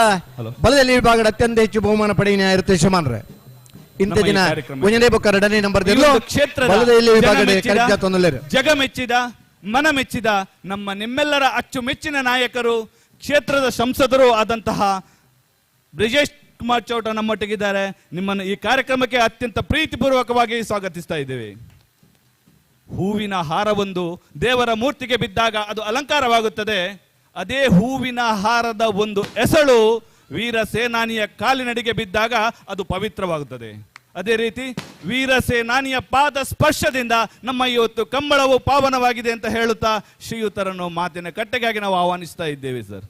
ಬಲದಲ್ಲಿ ವಿಭಾಗದ ಅತ್ಯಂತ ಹೆಚ್ಚು ಬಹುಮಾನ ಪಡೆಯ ಇರುತ್ತೆ ಯಜಮಾನ್ರೆ. ಇಂಥ ದಿನ ಒಂದನೇ ಬೊಕ್ಕ ಎರಡನೇ ನಂಬರ್ ಬಲದಲ್ಲಿ ವಿಭಾಗದ ಕರೆಗೆ ಜತ್ತನ್ನುಲ್ಲರೆ. ಜಗಮೆಚ್ಚಿದ ಮನಮೆಚ್ಚಿದ ನಮ್ಮ ನಿಮ್ಮೆಲ್ಲರ ಅಚ್ಚುಮೆಚ್ಚಿನ ನಾಯಕರು ಕ್ಷೇತ್ರದ ಸಂಸದರು ಆದಂತಹ ಬ್ರಿಜೇಶ್ ಕುಮಾರ್ ಚೌಟ ನಮ್ಮೊಟ್ಟಿಗಿದ್ದಾರೆ. ನಿಮ್ಮನ್ನು ಈ ಕಾರ್ಯಕ್ರಮಕ್ಕೆ ಅತ್ಯಂತ ಪ್ರೀತಿಪೂರ್ವಕವಾಗಿ ಸ್ವಾಗತಿಸ್ತಾ ಇದ್ದೇವೆ. ಹೂವಿನ ಹಾರವೊಂದು ದೇವರ ಮೂರ್ತಿಗೆ ಬಿದ್ದಾಗ ಅದು ಅಲಂಕಾರವಾಗುತ್ತದೆ. ಅದೇ ಹೂವಿನ ಹಾರದ ಒಂದು ಎಸಳು ವೀರ ಸೇನಾನಿಯ ಕಾಲಿನಡಿಗೆ ಬಿದ್ದಾಗ ಅದು ಪವಿತ್ರವಾಗುತ್ತದೆ. ಅದೇ ರೀತಿ ವೀರ ಸೇನಾನಿಯ ಪಾದ ಸ್ಪರ್ಶದಿಂದ ನಮ್ಮ ಇವತ್ತು ಕಂಬಳವು ಪಾವನವಾಗಿದೆ ಅಂತ ಹೇಳುತ್ತಾ ಶ್ರೀಯುತರನ್ನು ಮಾತಿನ ಕಟ್ಟೆಗಾಗಿ ನಾವು ಆಹ್ವಾನಿಸ್ತಾ ಇದ್ದೇವೆ ಸರ್.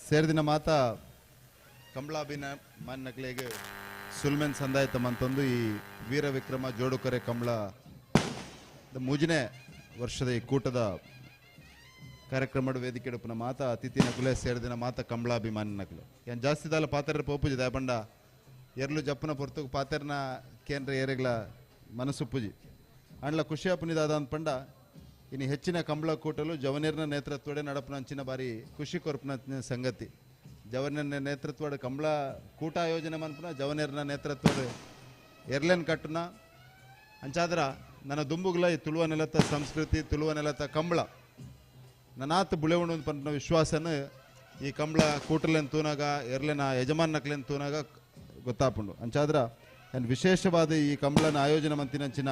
ಸೇರಿದಿನ ಮಾತಾ ಕಂಬಳಾಭಿನ ಮಾನ್ನಕ್ಲೆಗೆ ಸುಲ್ಮೆನ್ ಸಂದಾಯತ ಮಂತೊಂದು ಈ ವೀರ ವಿಕ್ರಮ ಜೋಡುಕರೆ ಕಂಬಳ ಮೂಜನೇ ವರ್ಷದ ಈ ಕೂಟದ ಕಾರ್ಯಕ್ರಮದ ವೇದಿಕೆ ಪುನಃ ಮಾತಾ ಅತಿಥಿ ನಕುಲೆ ಸೇರಿದಿನ ಮಾತಾ ಕಂಬಳಾಭಿಮಾನಿ ನಕಲು ಏನು ಜಾಸ್ತಿ ದಾಲ ಪಾತ್ರ ಪೋಪುಜಿ ದಾಯಪಂಡ ಎರ್ಲು ಜಪ್ಪನ ಪೊರ್ತುಗು ಪಾತ್ರನ ಕೇಂದ್ರ ಏರೆಗ್ಲ ಮನಸ್ಸುಪ್ಪುಜಿ ಅಂಡ್ಲ ಖುಷಿ ಅಪ್ಪನಿದಾದ ಅಂದ್ಪಂಡ ಇನ್ನು ಹೆಚ್ಚಿನ ಕಂಬಳ ಕೂಟಲು ಜವನೀರ್ನ ನೇತೃತ್ವಡೆ ನಡಪನಂಚಿನ ಬಾರಿ ಖುಷಿ ಕೊರ್ಪನ ಸಂಗತಿ. ಜವನೀರ್ನ ನೇತೃತ್ವದ ಕಂಬಳ ಕೂಟ ಆಯೋಜನೆ ಮನ್ಪುನ ಜವನೀರ್ನ ನೇತೃತ್ವದ ಎರ್ಲೆನ್ ಕಟ್ಟುನ ಅಂಚಾದ್ರ ನನ್ನ ದುಂಬುಗ್ಲ ಈ ತುಳುವ ನೆಲತ ಸಂಸ್ಕೃತಿ ತುಳುವ ನೆಲತ ಕಂಬಳ ನನಾತ್ ಬುಳೆವುಂಡು ಪಂಪಿನ ವಿಶ್ವಾಸನ ಈ ಕಂಬಳ ಕೂಟಲೆನ್ ತೂನಾಗ ಎರ್ಲೆನ ಯಜಮಾನಕ್ಲೆನ್ ತೂನಾಗ ಗೊತ್ತಾಪುಂಡು. ಅಂಚಾದ್ರ ನಾನು ವಿಶೇಷವಾದ ಈ ಕಂಬಳನ ಆಯೋಜನೆ ಮಂತಿನಂಚಿನ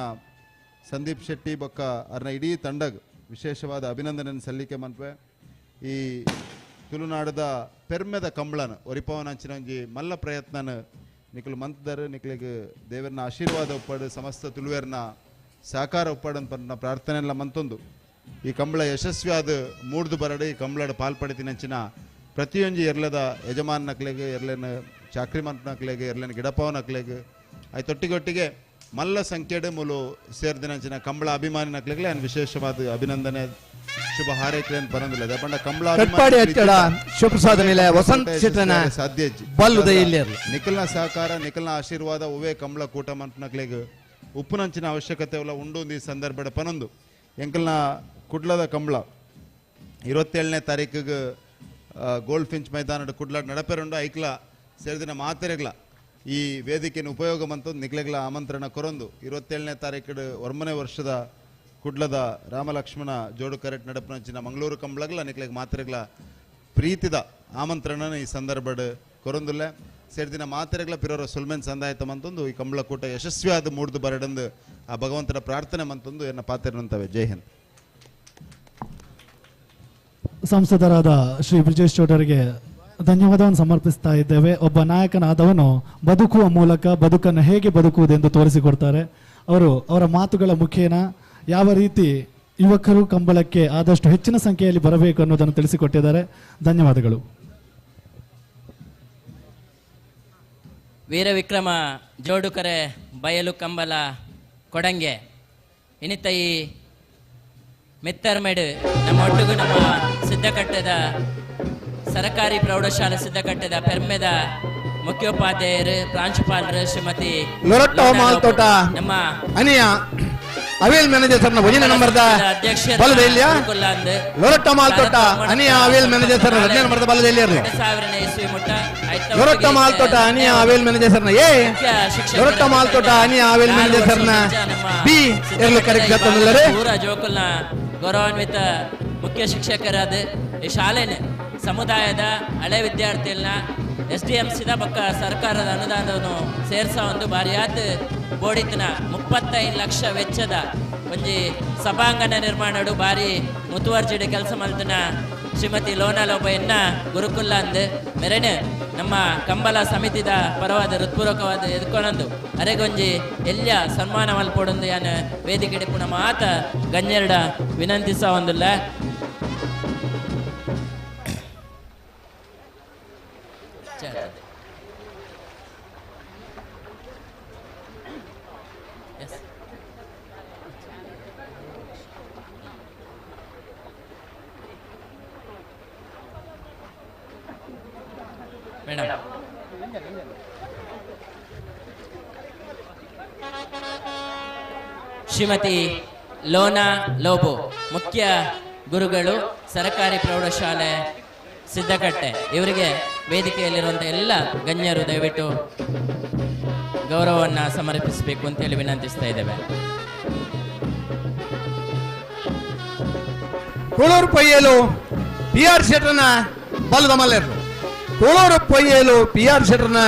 ಸಂದೀಪ್ ಶೆಟ್ಟಿ ಬೊಕ್ಕ ಅರ್ನ ಇಡೀ ತಂಡಗ್ ವಿಶೇಷವಾದ ಅಭಿನಂದನೆ ಸಲ್ಲಿಕೆ ಮನ್ಪೆ. ಈ ತುಳುನಾಡದ ಪೆರ್ಮೆದ ಕಂಬಳನ ಒರಿಪವನಂಚಿನ ಒಂಜಿ ಮಲ್ಲ ಪ್ರಯತ್ನನ ನಿಕಲು ಮಂತದಾರ ನಿಕ್ಲಿಗೆ ದೇವರನ್ನ ಆಶೀರ್ವಾದ ಒಪ್ಪಾಡು ಸಮಸ್ತ ತುಳುವೇರ್ನ ಸಹಕಾರ ಒಪ್ಪಾಡು ಅಂತ ಪ್ರಾರ್ಥನೆ ಎಲ್ಲ ಮಂತೊಂದು ಈ ಕಂಬಳ ಯಶಸ್ವಿಯಾದ ಮೂಡ್ದು ಬರಡು ಈ ಕಂಬಳದ ಪಾಲ್ಪಡಿತಿನಂಚಿನ ಪ್ರತಿಯೊಂಜಿ ಎರ್ಲದ ಯಜಮಾನಕ್ಲೆಗೆ ಎರ್ಲೆನ ಚಾಕ್ರಿ ಮಂತನಕ್ಲೆಗೆ ಎರ್ಲೆನ ಗಿಡಪವನಕ್ಲೆಗೆ ಆಯ್ತೊಟ್ಟಿಗೊಟ್ಟಿಗೆ ಮಲ್ಲ ಸಂಖ್ಯೆಡ್ ಮೂಲು ಸೇರ್ದಿನಂಚಿನ ಕಂಬಳ ಅಭಿಮಾನಿನಕ್ಲೆಗ್ಲ ವಿಶೇಷವಾದ ಅಭಿನಂದನೆ ಶುಭ ಹಾರೈಕೆಯನ್ನು ಪರಂದಿಲ್ಲ ಪಂಡ ಕಂಬಳ ವಸಂತ ಸಾಧ್ಯ ನಿಖಲ್ನ ಸಹಕಾರ ನಿಖಲ್ನ ಆಶೀರ್ವಾದ ಉವೇ ಕಂಬಳ ಕೂಟ ಮನ್ಪನಕ್ಲೆಗ್ ಉಪ್ಪುನಂಚಿನ ಅವಶ್ಯಕತೆ ಉಲ್ಲ ಉಂಡು ಈ ಸಂದರ್ಭದ ಪನೊಂದು ಎಂಕಲ್ನ ಕುಡ್ಲದ ಕಂಬಳ 27ನೇ ತಾರೀಕಿಗೆ ಗೋಲ್ಡ್ ಫಿಂಚ್ ಮೈದಾನದ ಕುಡ್ಲಾಡ್ ನಡಪೆರುಂಡು ಐಕ್ಲ ಸೇರಿದಿನ ಮಾತೆರೆಗ್ಲ ಈ ವೇದಿಕೆಯನ್ನು ಉಪಯೋಗ ಮಂತೊಂದು ನಿಕ್ಲೆಗ್ಲ ಆಮಂತ್ರಣ ಕೊರೊಂದು 27ನೇ ತಾರೀಕು 9ನೇ ವರ್ಷದ ಕುಡ್ಲದ ರಾಮಲಕ್ಷ್ಮಣ ಜೋಡು ಕರೆಟ್ ನಡಪನಂಚಿನ ಮಂಗಳೂರು ಕಂಬಳಗ್ಲ ನಿಕ್ಲೆಗ್ ಮಾತೆರೆಗ್ಲ ಪ್ರೀತಿದ ಆಮಂತ್ರಣನ ಈ ಸಂದರ್ಭಡ್ ಕೊರೊಂದುಲ್ಲೆ ಸೇರಿದಿನ ಮಾತೆರೆಗ್ಲ ಪಿರೋರ ಸುಲ್ಮೆನ್ ಸಂದಾಯತ ಮಂತೊಂದು ಈ ಕಂಬಳಕೂಟ ಯಶಸ್ವಿಯಾದ ಮೂಡ್ದು ಬರಡಂದು ಆ ಭಗವಂತನ ಪ್ರಾರ್ಥನೆ ಮಂತೊಂದು ಎನ್ನ ಪಾತೆರನಂತವೆ. ಜೈ ಹಿಂದ್. ಸಂಸದರಾದ ಶ್ರೀ ಬ್ರಿಜೇಶ್ ಚೌಡರಿಗೆ ಧನ್ಯವಾದವನ್ನು ಸಮರ್ಪಿಸ್ತಾ ಇದ್ದೇವೆ. ಒಬ್ಬ ನಾಯಕನಾದವನು ಬದುಕುವ ಮೂಲಕ ಬದುಕನ್ನು ಹೇಗೆ ಬದುಕುವುದೆಂದು ತೋರಿಸಿಕೊಡ್ತಾರೆ. ಅವರು ಅವರ ಮಾತುಗಳ ಮುಖೇನ ಯಾವ ರೀತಿ ಯುವಕರು ಕಂಬಳಕ್ಕೆ ಆದಷ್ಟು ಹೆಚ್ಚಿನ ಸಂಖ್ಯೆಯಲ್ಲಿ ಬರಬೇಕು ಅನ್ನೋದನ್ನು ತಿಳಿಸಿಕೊಟ್ಟಿದ್ದಾರೆ. ಧನ್ಯವಾದಗಳು. ವೀರ ವಿಕ್ರಮ ಜೋಡುಕರೆ ಬಯಲು ಕಂಬಳ ಕೊಡಂಗೆ ಇನ್ನಿತ ಈ ಮಿತ್ತರ್ಮೆಡು ನಮ್ಮ ಒಟ್ಟಿಗೂ ನಮ್ಮ ಸಿದ್ಧಕಟ್ಟೆದ ಸರಕಾರಿ ಪ್ರೌಢಶಾಲೆ ಸಿದ್ಧಕಟ್ಟೆದ ಪೆರ್ಮೆದ ಮುಖ್ಯೋಪಾಧ್ಯಾಯರು ಪ್ರಾಂಶುಪಾಲರು ಶ್ರೀಮತಿ ಮಾಲ್ತೋಟ ನಮ್ಮ ಅನಿಯ ಅವೇಲ್ ಮ್ಯಾನೇಜರ್ ಸರ್ನ ವಜಿನ ನಂಬರ್ದ ಬಲದ ಇಲ್ಲಿಯ ಲೊರಟ್ಟ ಮಾಲ್ತೋಟ ಅನಿಯ ಅವೇಲ್ ಮ್ಯಾನೇಜರ್ ಸರ್ನ 15 ನಂಬರ್ದ ಬಲದ ಇಲ್ಲಿ ಲೊರಟ್ಟ ಮಾಲ್ತೋಟ ಅನಿಯ ಅವೇಲ್ ಮ್ಯಾನೇಜರ್ ಸರ್ನ ಎ ಲೊರಟ್ಟ ಮಾಲ್ತೋಟ ಅನಿಯ ಅವೇಲ್ ಮ್ಯಾನೇಜರ್ ಸರ್ನ ಬಿ ಎರಲು ಕರೆಕ್ಟ್ ಜತ್ತನಲ್ಲರೆ ಪೂರ ಜೋಕುಲ್ನ ಗೌರವಾನ್ವಿತ ಮುಖ್ಯ ಶಿಕ್ಷಕರಾದ ಈ ಶಾಲೆನ ಸಮುದಾಯದ ಹಳೆ ವಿದ್ಯಾರ್ಥಿಗಳನ್ನ ಎಸ್ ಡಿ ಎಂ ಸಿದ ಪಕ್ಕ ಸರ್ಕಾರದ ಅನುದಾನವನ್ನು ಸೇರ್ಸ ಒಂದು ಬಾರಿಯಾದ ಬೋಡಿತನ 35 ಲಕ್ಷ ವೆಚ್ಚದ ಒಂಜಿ ಸಭಾಂಗಣ ನಿರ್ಮಾಣಡು ಬಾರಿ ಮುತುವರ್ಜಿಡು ಕೆಲಸ ಮಲ್ತನ ಶ್ರೀಮತಿ ಲೋನಾ ಲೋಬಯ್ಯನ್ನ ಗುರುಕುಲ ಅಂದ್ ಮೆರೆನೆ ನಮ್ಮ ಕಂಬಳ ಸಮಿತಿದ ಪರವಾದ ಹೃತ್ಪೂರ್ವಕವಾದ ಎದ್ಕೊನಂದು ಅರೆಗೊಂಜಿ ಎಲ್ಲ ಸನ್ಮಾನ ಮಲ್ಪೊಡೊಂದು ಯಾನ್ ವೇದಿಕೆ ಪುಣ ಮಾತ ಗಣ್ಯರ್ಡ ವಿನಂತಿಸ ಒಂದುಲ್ಲ. ಮೇಡಮ್ ಶ್ರೀಮತಿ ಲೋನಾ ಲೋಬೋ ಮುಖ್ಯ ಗುರುಗಳು ಸರಕಾರಿ ಪ್ರೌಢಶಾಲೆ ಸಿದ್ದಕಟ್ಟೆ ಇವರಿಗೆ ವೇದಿಕೆಯಲ್ಲಿರುವಂಥ ಎಲ್ಲ ಗಣ್ಯರು ದಯವಿಟ್ಟು ಗೌರವವನ್ನು ಸಮರ್ಪಿಸಬೇಕು ಅಂತೇಳಿ ವಿನಂತಿಸ್ತಾ ಇದ್ದೇವೆ. ಕೋಳೂರು ಪೊಯ್ಯೇಲು ಪಿ ಆರ್ ಶೆಟ್ಟರ್ನ ಬಲ್ಲದ ಮಲ್ಲೇರು ಕೋಳೂರು ಪೊಯ್ಯೇಲು ಪಿ ಆರ್ ಶೆಟ್ಟರ್ನ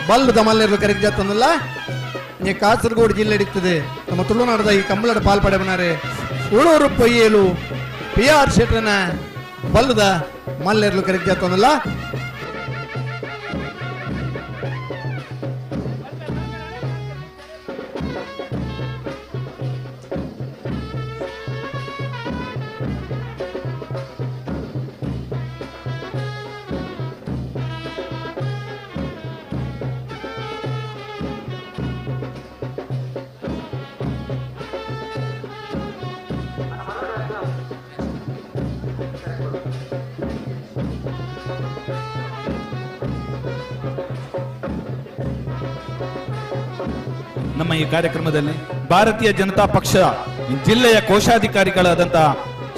ಬಲ್ಲದ ಮಲ್ಲೇರು ಕರೆಕ್ಟ್ ಜಾತನಲ್ಲ ನೀ ಕಾಸರಗೋಡು ಜಿಲ್ಲೆ ಹಿಡಿತದೆ ನಮ್ಮ ತುಳುನಾಡದ ಈ ಕಂಬಳದ ಪಾಲ್ಪಡೆಬನಾರೆ ಕೋಳೂರು ಪೊಯ್ಯೇಲು ಪಿ ಆರ್ ಶೆಟ್ಟರ್ನ ಬಲ್ಲದ ಮಲ್ಲೇರ್ಲು ಕರೆಕ್ಟ್ ಜಾತನಲ್ಲ. ನಮ್ಮ ಈ ಕಾರ್ಯಕ್ರಮದಲ್ಲಿ ಭಾರತೀಯ ಜನತಾ ಪಕ್ಷ ಜಿಲ್ಲೆಯ ಕೋಶಾಧಿಕಾರಿಗಳಾದಂತಹ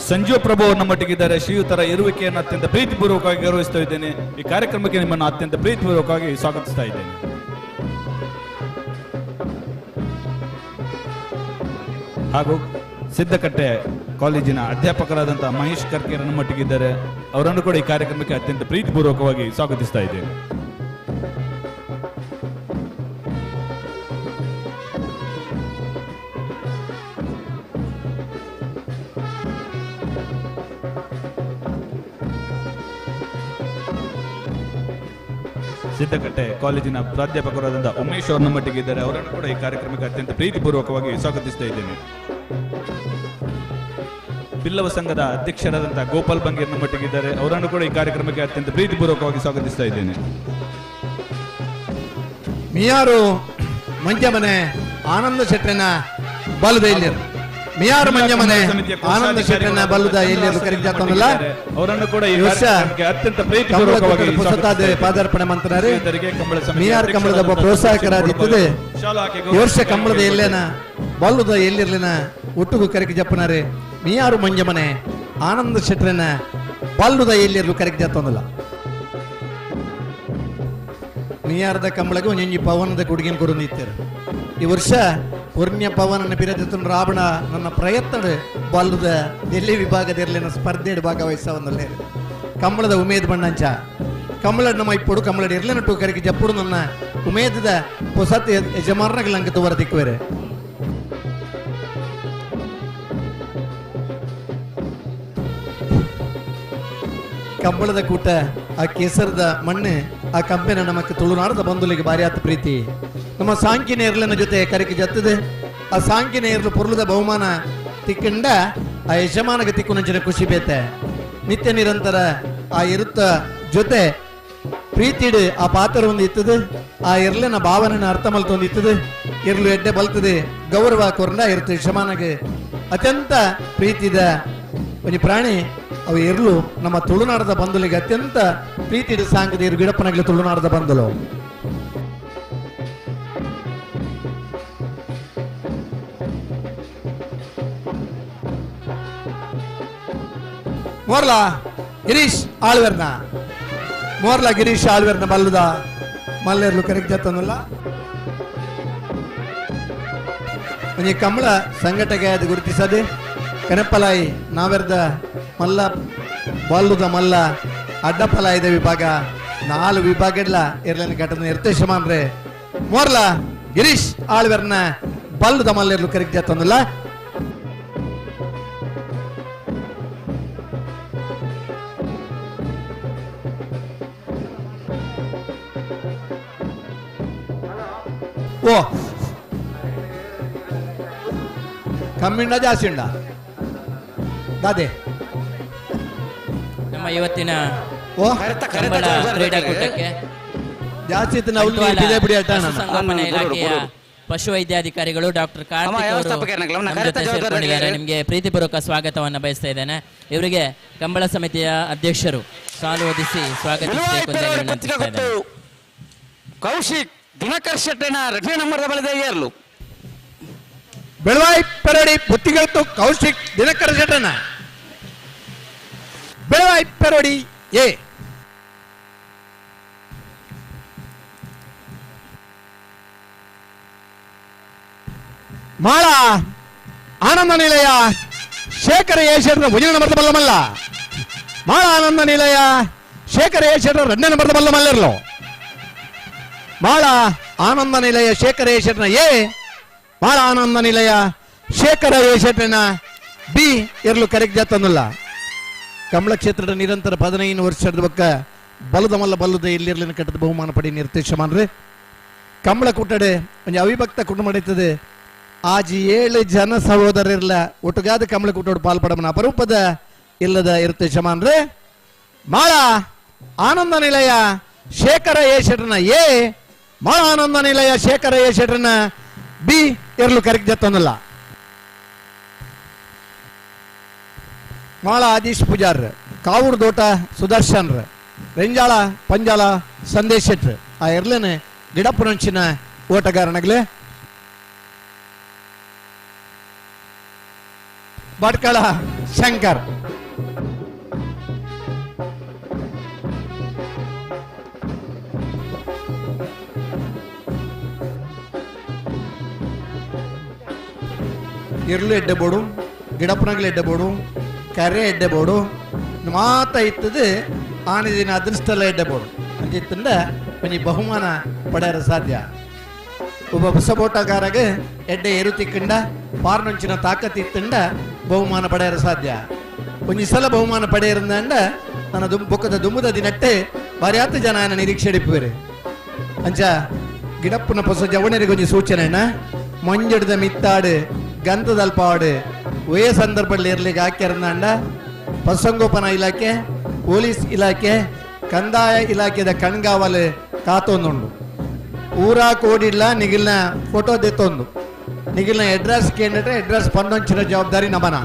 ಸಂಜೀವ್ ಪ್ರಭು ಅವರು ನಮ್ಮೊಟ್ಟಿಗಿದ್ದಾರೆ. ಶ್ರೀಯುತರ ಇರುವಿಕೆಯನ್ನು ಅತ್ಯಂತ ಪ್ರೀತಿಪೂರ್ವಕವಾಗಿ ಗೌರವಿಸ್ತಾ ಇದ್ದೇನೆ. ಈ ಕಾರ್ಯಕ್ರಮಕ್ಕೆ ನಿಮ್ಮನ್ನು ಅತ್ಯಂತ ಪ್ರೀತಿಪೂರ್ವಕವಾಗಿ ಸ್ವಾಗತಿಸ್ತಾ ಇದ್ದೇನೆ. ಹಾಗೂ ಸಿದ್ದಕಟ್ಟೆ ಕಾಲೇಜಿನ ಅಧ್ಯಾಪಕರಾದಂತಹ ಮಹೇಶ್ ಕರ್ಕೇರ್ ನಮ್ಮೊಟ್ಟಿಗಿದ್ದಾರೆ. ಅವರನ್ನು ಕೂಡ ಈ ಕಾರ್ಯಕ್ರಮಕ್ಕೆ ಅತ್ಯಂತ ಪ್ರೀತಿಪೂರ್ವಕವಾಗಿ ಸ್ವಾಗತಿಸ್ತಾ ಇದ್ದೇನೆ. ಸಿದ್ದಕಟ್ಟೆ ಕಾಲೇಜಿನ ಪ್ರಾಧ್ಯಾಪಕರಾದಂತಹ ಉಮೇಶ್ ಅವರು ನಮ್ಮೊಟ್ಟಿಗಿದ್ದಾರೆ. ಅವರನ್ನು ಕೂಡ ಈ ಕಾರ್ಯಕ್ರಮಕ್ಕೆ ಅತ್ಯಂತ ಪ್ರೀತಿಪೂರ್ವಕವಾಗಿ ಸ್ವಾಗತಿಸ್ತಾ ಇದ್ದೇನೆ. ಬಿಲ್ಲವ ಸಂಘದ ಅಧ್ಯಕ್ಷರಾದಂತಹ ಗೋಪಾಲ್ ಬಂಗೇರ್ ನಮ್ಮೊಟ್ಟಿಗಿದ್ದಾರೆ. ಅವರನ್ನು ಕೂಡ ಈ ಕಾರ್ಯಕ್ರಮಕ್ಕೆ ಅತ್ಯಂತ ಪ್ರೀತಿಪೂರ್ವಕವಾಗಿ ಸ್ವಾಗತಿಸ್ತಾ ಇದ್ದೇನೆ. ಮಿಯಾರು ಮಂಜಮನೆ ಆನಂದ ಶೆಟ್ಟನ ಬಲದ ಎಲ್ಲಿರು ಮಿಯಾರು ಮಂಜಮನೆ ಆನಂದ ಶೆಟ್ಟನ ಬಲ್ಲದ ಎಲ್ಲಿರು ಕರೆಕ್ಟ್ ಜಾತನಲ್ಲ ಅವರನ್ನು ಕೂಡ ಈ ಈ ವರ್ಷ ಕಾರ್ಯಕ್ರಮಕ್ಕೆ ಅತ್ಯಂತ ಪ್ರೀತಿಪೂರ್ವಕವಾಗಿ ಪುಸತಾದ ಪಾದಾರ್ಪಣೆ ಮಂತನಾರೆ ಶ್ರೀಯುತರಿಗೆ ಕಂಬಳ ಸಮಿತಿಯ ಮಿಯಾರ್ ಕಂಬಳದ ಒಬ್ಬ ಪ್ರೋತ್ಸಾಹಕರಾದಿತ್ತದೆ. ಶಾಲಾ ಆಕೆ ಈ ವರ್ಷ ಕಂಬಳದ ಎಲ್ಲೇನ ಬಲ್ಲುದ ಎಲ್ಲಿರ್ಲಿನ ಒಟ್ಟುಗು ಕರೆಕ್ ಜಪ್ಪನಾರೆ ಮಿಯಾರು ಮಂಜಮನೆ ಆನಂದ ಶೆಟ್ಟರನ ಬಲ್ಲುದ ಎಲ್ಲಿರ್ಲು ಕರೆಕ್ ಜಾತನಲ್ಲ. ಮಿಯಾರದ ಕಂಬಳಗೆ ಒಂಜೊಂಜಿ ಪವನದ ಕೊಡುಗೆನ ಕೊಡೊಂದಿತ್ತಾರೆ. ಈ ವರ್ಷ ಪುಣ್ಯ ಪವನನ ಪಿರದಿತ್ತನ ರಾವಣ ನನ್ನ ಪ್ರಯತ್ನ ಬಲ್ಲುದ ದೆಲ್ಲಿ ವಿಭಾಗದ ಸ್ಪರ್ಧೆ ಭಾಗವಹಿಸವನ್ನಲ್ಲೇ ಕಂಬಳದ ಉಮೇದ್ ಬಣ್ಣಂಚ ಕಂಬಳ ನಮ್ಮ ಇಪ್ಪಡು ಕಂಬಳದ ಇರ್ಲಿನ ಟು ಕರೆಗೆ ಜಪ್ಪುಡು ನನ್ನ ಉಮೇದದ ಪೊಸತ್ ಯಜಮಾನಗಳ ಅಂಕ ತುವರ ದಿಕ್ಕುವೆರೆ. ಕಂಬಳದ ಕೂಟ ಆ ಕೇಸರದ ಮಣ್ಣು ಆ ಕಂಪೆನ ನಮಕ್ಕೆ ತುಳುನಾಡದ ಬಂಧುಲಿಗೆ ಭಾರಿ ಆತ ಪ್ರೀತಿ. ನಮ್ಮ ಸಾಂಕಿನ ಎರ್ಲಿನ ಜೊತೆ ಕರೆಗೆ ಜತ್ತದೆ ಆ ಸಾಂಕಿನ ಎರ್ಲು ಪೊರ್ಲದ ಬಹುಮಾನ ತಿಕ್ಕಂಡ ಆ ಯಜಮಾನಗೆ ತಿಕ್ಕುನಂಚಿನ ಖುಷಿ ಬೇತೆ. ನಿತ್ಯ ನಿರಂತರ ಆ ಇರುತ್ತ ಜೊತೆ ಪ್ರೀತಿಡು ಆ ಪಾತ್ರ ಒಂದು ಇತ್ತದೆ, ಆ ಎರ್ಲಿನ ಭಾವನೆನ ಅರ್ಥ ಮಲ್ತೊಂದು ಇತ್ತದೆ, ಎರ್ಲು ಎಡ್ಡೆ ಬಲ್ತದೆ ಗೌರವ ಕೊರಂಡ ಇರುತ್ತೆ ಯಜಮಾನಗೆ ಅತ್ಯಂತ ಪ್ರೀತಿದ ಒಂದು ಪ್ರಾಣಿ ಅವು ಎರ್ಲು ನಮ್ಮ ತುಳುನಾಡದ ಬಂಧುಲಿಗೆ ಅತ್ಯಂತ ಪ್ರೀತಿಡು ಸಾಂಗದ ಇರು ಗಿಡಪ್ಪನಾಗಲಿ ತುಳುನಾಡದ ಬಂಧುಲು. ಮೋರ್ಲಾ ಗಿರೀಶ್ ಆಳ್ವೆರ್ನ ಮೋರ್ಲಾ ಗಿರೀಶ್ ಆಳ್ವೆರ್ನ ಬಲ್ಲದ ಮಲ್ಲೆರ್ಲು ಕರೆಕ್ಟ್ ಜತ್ತನಲ್ಲ. ಒಂಜಿ ಕಂಬಳ ಸಂಘಟಕ ಅದು ಗುರುತಿಸದೆ ಕನಪಲಾಯಿ ನಾವೆರ್ದ ಮಲ್ಲ ಬಲ್ಲುದ ಮಲ್ಲ ಅಡ್ಡಪಲಾಯಿದ ವಿಭಾಗ 4 ವಿಭಾಗ ಇಡ್ಲ ಇರ್ಲಿನ ಘಟನೆ ಇರ್ತೇಶಮಾನ್ರೆ ಮೋರ್ಲಾ ಗಿರೀಶ್ ಆಳ್ವೆರ್ನ ಬಲ್ಲುದ ಮಲ್ಲೆರ್ಲು ಕರೆಕ್ಟ್ ಜತ್ತನಲ್ಲ. ಓ ಕಮ್ಮಿಂಡ ಜಾಸ್ತಿ ಉಂಡ ದಾದೆ ನಮ್ಮ ಇವತ್ತಿನ ಓ ಕಂಬಳ ಕ್ರೀಡಾಕೂಟಕ್ಕೆ ಜಾಸ್ತಿ ಇತ್ತು ನಾವು ಬಂಟ್ವಾಳ ಬಿಡಿ ಆಟ ಪಶುಸಂಗೋಪನಾ ಇಲಾಖೆಯ ಪಶುವೈದ್ಯಾಧಿಕಾರಿಗಳು ಡಾಕ್ಟರ್ ಕಾರ್ತಿಕ್ ಅವರು ನಮ್ಮ ಜೊತೆ ಸೇರ್ಕೊಂಡಿದ್ದಾರೆ. ನಿಮಗೆ ಪ್ರೀತಿಪೂರ್ವಕ ಸ್ವಾಗತವನ್ನು ಬಯಸ್ತಾ ಇದ್ದೇನೆ. ಇವರಿಗೆ ಕಂಬಳ ಸಮಿತಿಯ ಅಧ್ಯಕ್ಷರು ಸಾಲು ಓದಿಸಿ ಸ್ವಾಗತಿಸಬೇಕು ಅಂತ ಹೇಳಿ ವಿನಂತಿಸ್ತಾ ಇದ್ದೇನೆ. ಕೌಶಿಕ್ ದಿನಕರ್ ಶೆಟ್ಟನ ಎರಡನೇ ನಂಬರ್ ಬಲದ ಏರ್ಲು ಬೆಳವಾಯಿ ಪೆರಡಿ ಬುತ್ತಿಗಳ್ತು ಕೌಶಿಕ್ ದಿನಕರ ಶೆಟ್ಟನ ಬೆಳವಾಯಿ ಪೆರಡಿ ಎ ಮಾಳ ಆನಂದ ನಿಲಯ ಶೇಖರ ಏಷರ ಮುಂದಿನ ನಂಬರ್ದ ಬಲ್ಲಮಲ್ಲ ಮಾಳ ಆನಂದ ನಿಲಯ ಶೇಖರ ಏಷರ ಎರಡನೇ ನಂಬರ್ದ ಬಲ್ಲಮಲ್ಲಿರಲು ಮಾಳ ಆನಂದ ನಿಲಯ ಶೇಖರ ಏಷರನ ಎ ಮಾಳ ಆನಂದ ನಿಲಯ ಶೇಖರ ಏಷರನ ಬಿ ಇರಲು ಕರೆಕ್ಟ್ ಜಾತನಲ್ಲ. ಕಮಲ ಕ್ಷೇತ್ರದ ನಿರಂತರ 15 ವರ್ಷದ ಬಕ್ಕ ಬಲದ ಮಲ್ಲ ಬಲ್ಲದ ಎಲ್ಲಿರಲಿನ ಕಟ್ಟದ ಬಹುಮಾನ ಪಡಿ ನಿರ್ದೇಶಮಾನ್ರಿ. ಕಮಲ ಕುಟ್ಟಡೆ ಒಂದು ಅವಿಭಕ್ತ ಕುಟುಂಬ ನಡೀತದೆ. ಆಜಿ 7 ಜನ ಸಹೋದರಿರ್ಲ ಒಟ್ಟುಗಾದ ಕಮಲ ಕುಟ್ಟೋಡು ಪಾಲ್ಪಡಮನ ಅಪರೂಪದ ಇಲ್ಲದ ಇರುತ್ತೆ ಶಮಾನ್ರಿ. ಮಾಳ ಆನಂದ ನಿಲಯ ಶೇಖರ ಎ ಶೆಟ್ರನ ಎ ಮಾಳ ಆನಂದ ನಿಲಯ ಶೇಖರ ಎ ಶೆಟ್ರನ ಬಿ ಇರಲು ಕರೆಕ್ಟ್ ಜತ್ತನಲ್ಲ. ಮಾಳ ಆದೀಶ್ ಪೂಜಾರ್ ಕಾವೂರು ದೋಟ ಸುದರ್ಶನ್ ರೆಂಜಾಳ ಪಂಜಾಳ ಸಂದೇಶ್ ಶೆಟ್ರ್ ಆ ಎರ್ಲೇನೆ ಗಿಡಪುರಂಚಿನ ಓಟಗಾರನಾಗಲೇ. ಭಟ್ಕಳ ಶಂಕರ್ ಇರ್ಲು ಎಡ್ಡೆ ಬೋಡು ಗಿಡಪ್ಪನಾಗಲು ಎಡ್ಡೆ ಬೋಡು ಕರೆ ಎಡ್ಡೆ ಬೋಡು ಮಾತ ಇತ್ತದು ಆನೆ ದಿನ ಅದೃಷ್ಟಲ್ಲ ಎಡ್ಡೆ ಬೋಡು ಅಂಚಿತ್ತಂದ ಒಂಜಿ ಬಹುಮಾನ ಪಡೆಯರ ಸಾಧ್ಯ. ಒಬ್ಬ ಹೊಸಬೋಟಗಾರಗ ಎಡ್ಡೆ ಎರು ತಿಕ್ಕಂಡ ಪಾರ್ನೊಂಚಿನ ತಾಕತ್ ಇತ್ತಂಡ ಬಹುಮಾನ ಪಡೆಯರ ಸಾಧ್ಯ. ಒಂಜಿ ಸಲ ಬಹುಮಾನ ಪಡೆಯರಂದ ನನ್ನ ಬೊಕ್ಕದ ದುಮ್ಮದ ದಿನಟ್ಟೆ ಬಾರ್ಯಾತ ಜನ ನಿರೀಕ್ಷೆ ಇಡಿಪುವೆರು. ಅಂಚ ಗಿಡಪ್ಪನ ಹೊಸ ಜವಣರಿಗೆ ಒಂಜಿ ಸೂಚನೆ ಮಂಜಡ್ದ ಮಿತ್ತಾಡು ಗಂಧದಲ್ಪಾಡು ಒಯೇ ಸಂದರ್ಭದಲ್ಲಿ ಇರ್ಲಿಕ್ಕೆ ಹಾಕ್ಯಾರಂದ ಪಶುಸಂಗೋಪನಾ ಇಲಾಖೆ ಪೊಲೀಸ್ ಇಲಾಖೆ ಕಂದಾಯ ಇಲಾಖೆದ ಕಣ್ಗಾವಲು ಕಾತೊಂದುಂಡು. ಊರಾ ಕೋಡಿಲ್ಲ ನಿಗಿಲ್ನ ಫೋಟೋ ದೆತ್ತೊಂದು ನಿಗಿಲ್ನ ಅಡ್ರೆಸ್ ಕೇಂದ್ರೆ ಅಡ್ರೆಸ್ ಪನ್ನೊಂಚಿನ ಜವಾಬ್ದಾರಿ ನಮನ.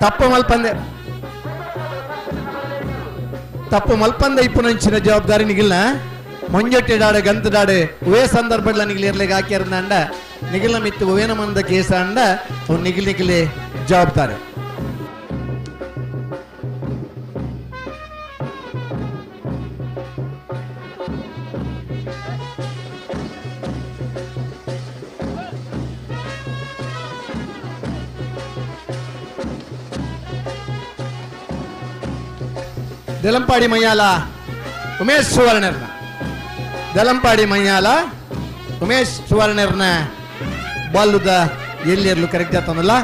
ತಪ್ಪು ಮಲ್ಪಂದೆ ತಪ್ಪು ಮಲ್ಪಂದ ಇಪ್ಪುನಂಚಿನ ಜವಾಬ್ದಾರಿ ನಿಗಿಲ್ನ. ಮಂಜೊಟ್ಟಿಡಾಡು ಗಂತದಾಡು ಉವೇ ಸಂದರ್ಭಡ್ಲ ನಿಗಿಲ್ ಇರ್ಲಿಗೆ ಹಾಕ್ಯಾರಂದ ನಿಗಿಲ್ನ ಮಿತ್ತು ಉವೇನ ಮಂದ ಕೇಸ ಅಂಡ ಅವು ನಿಗಿಲ್ ನಿಗಿಲಿ ಜವಾಬ್ದಾರಿ. ದೆಲಂಪಾಡಿ ಮಯ್ಯಾಲ ಉಮೇಶ್ ಸುವರ್ಣರ್ನ, ದೆಲಂಪಾಡಿ ಮಯ್ಯಾಲ ಉಮೇಶ್ ಸುವರ್ಣರ್ನ ಬಾಲುದ ಎಲ್ಲಿರ್ಲು ಕರೆಕ್ಟ್ ಆತನಲ್ಲ.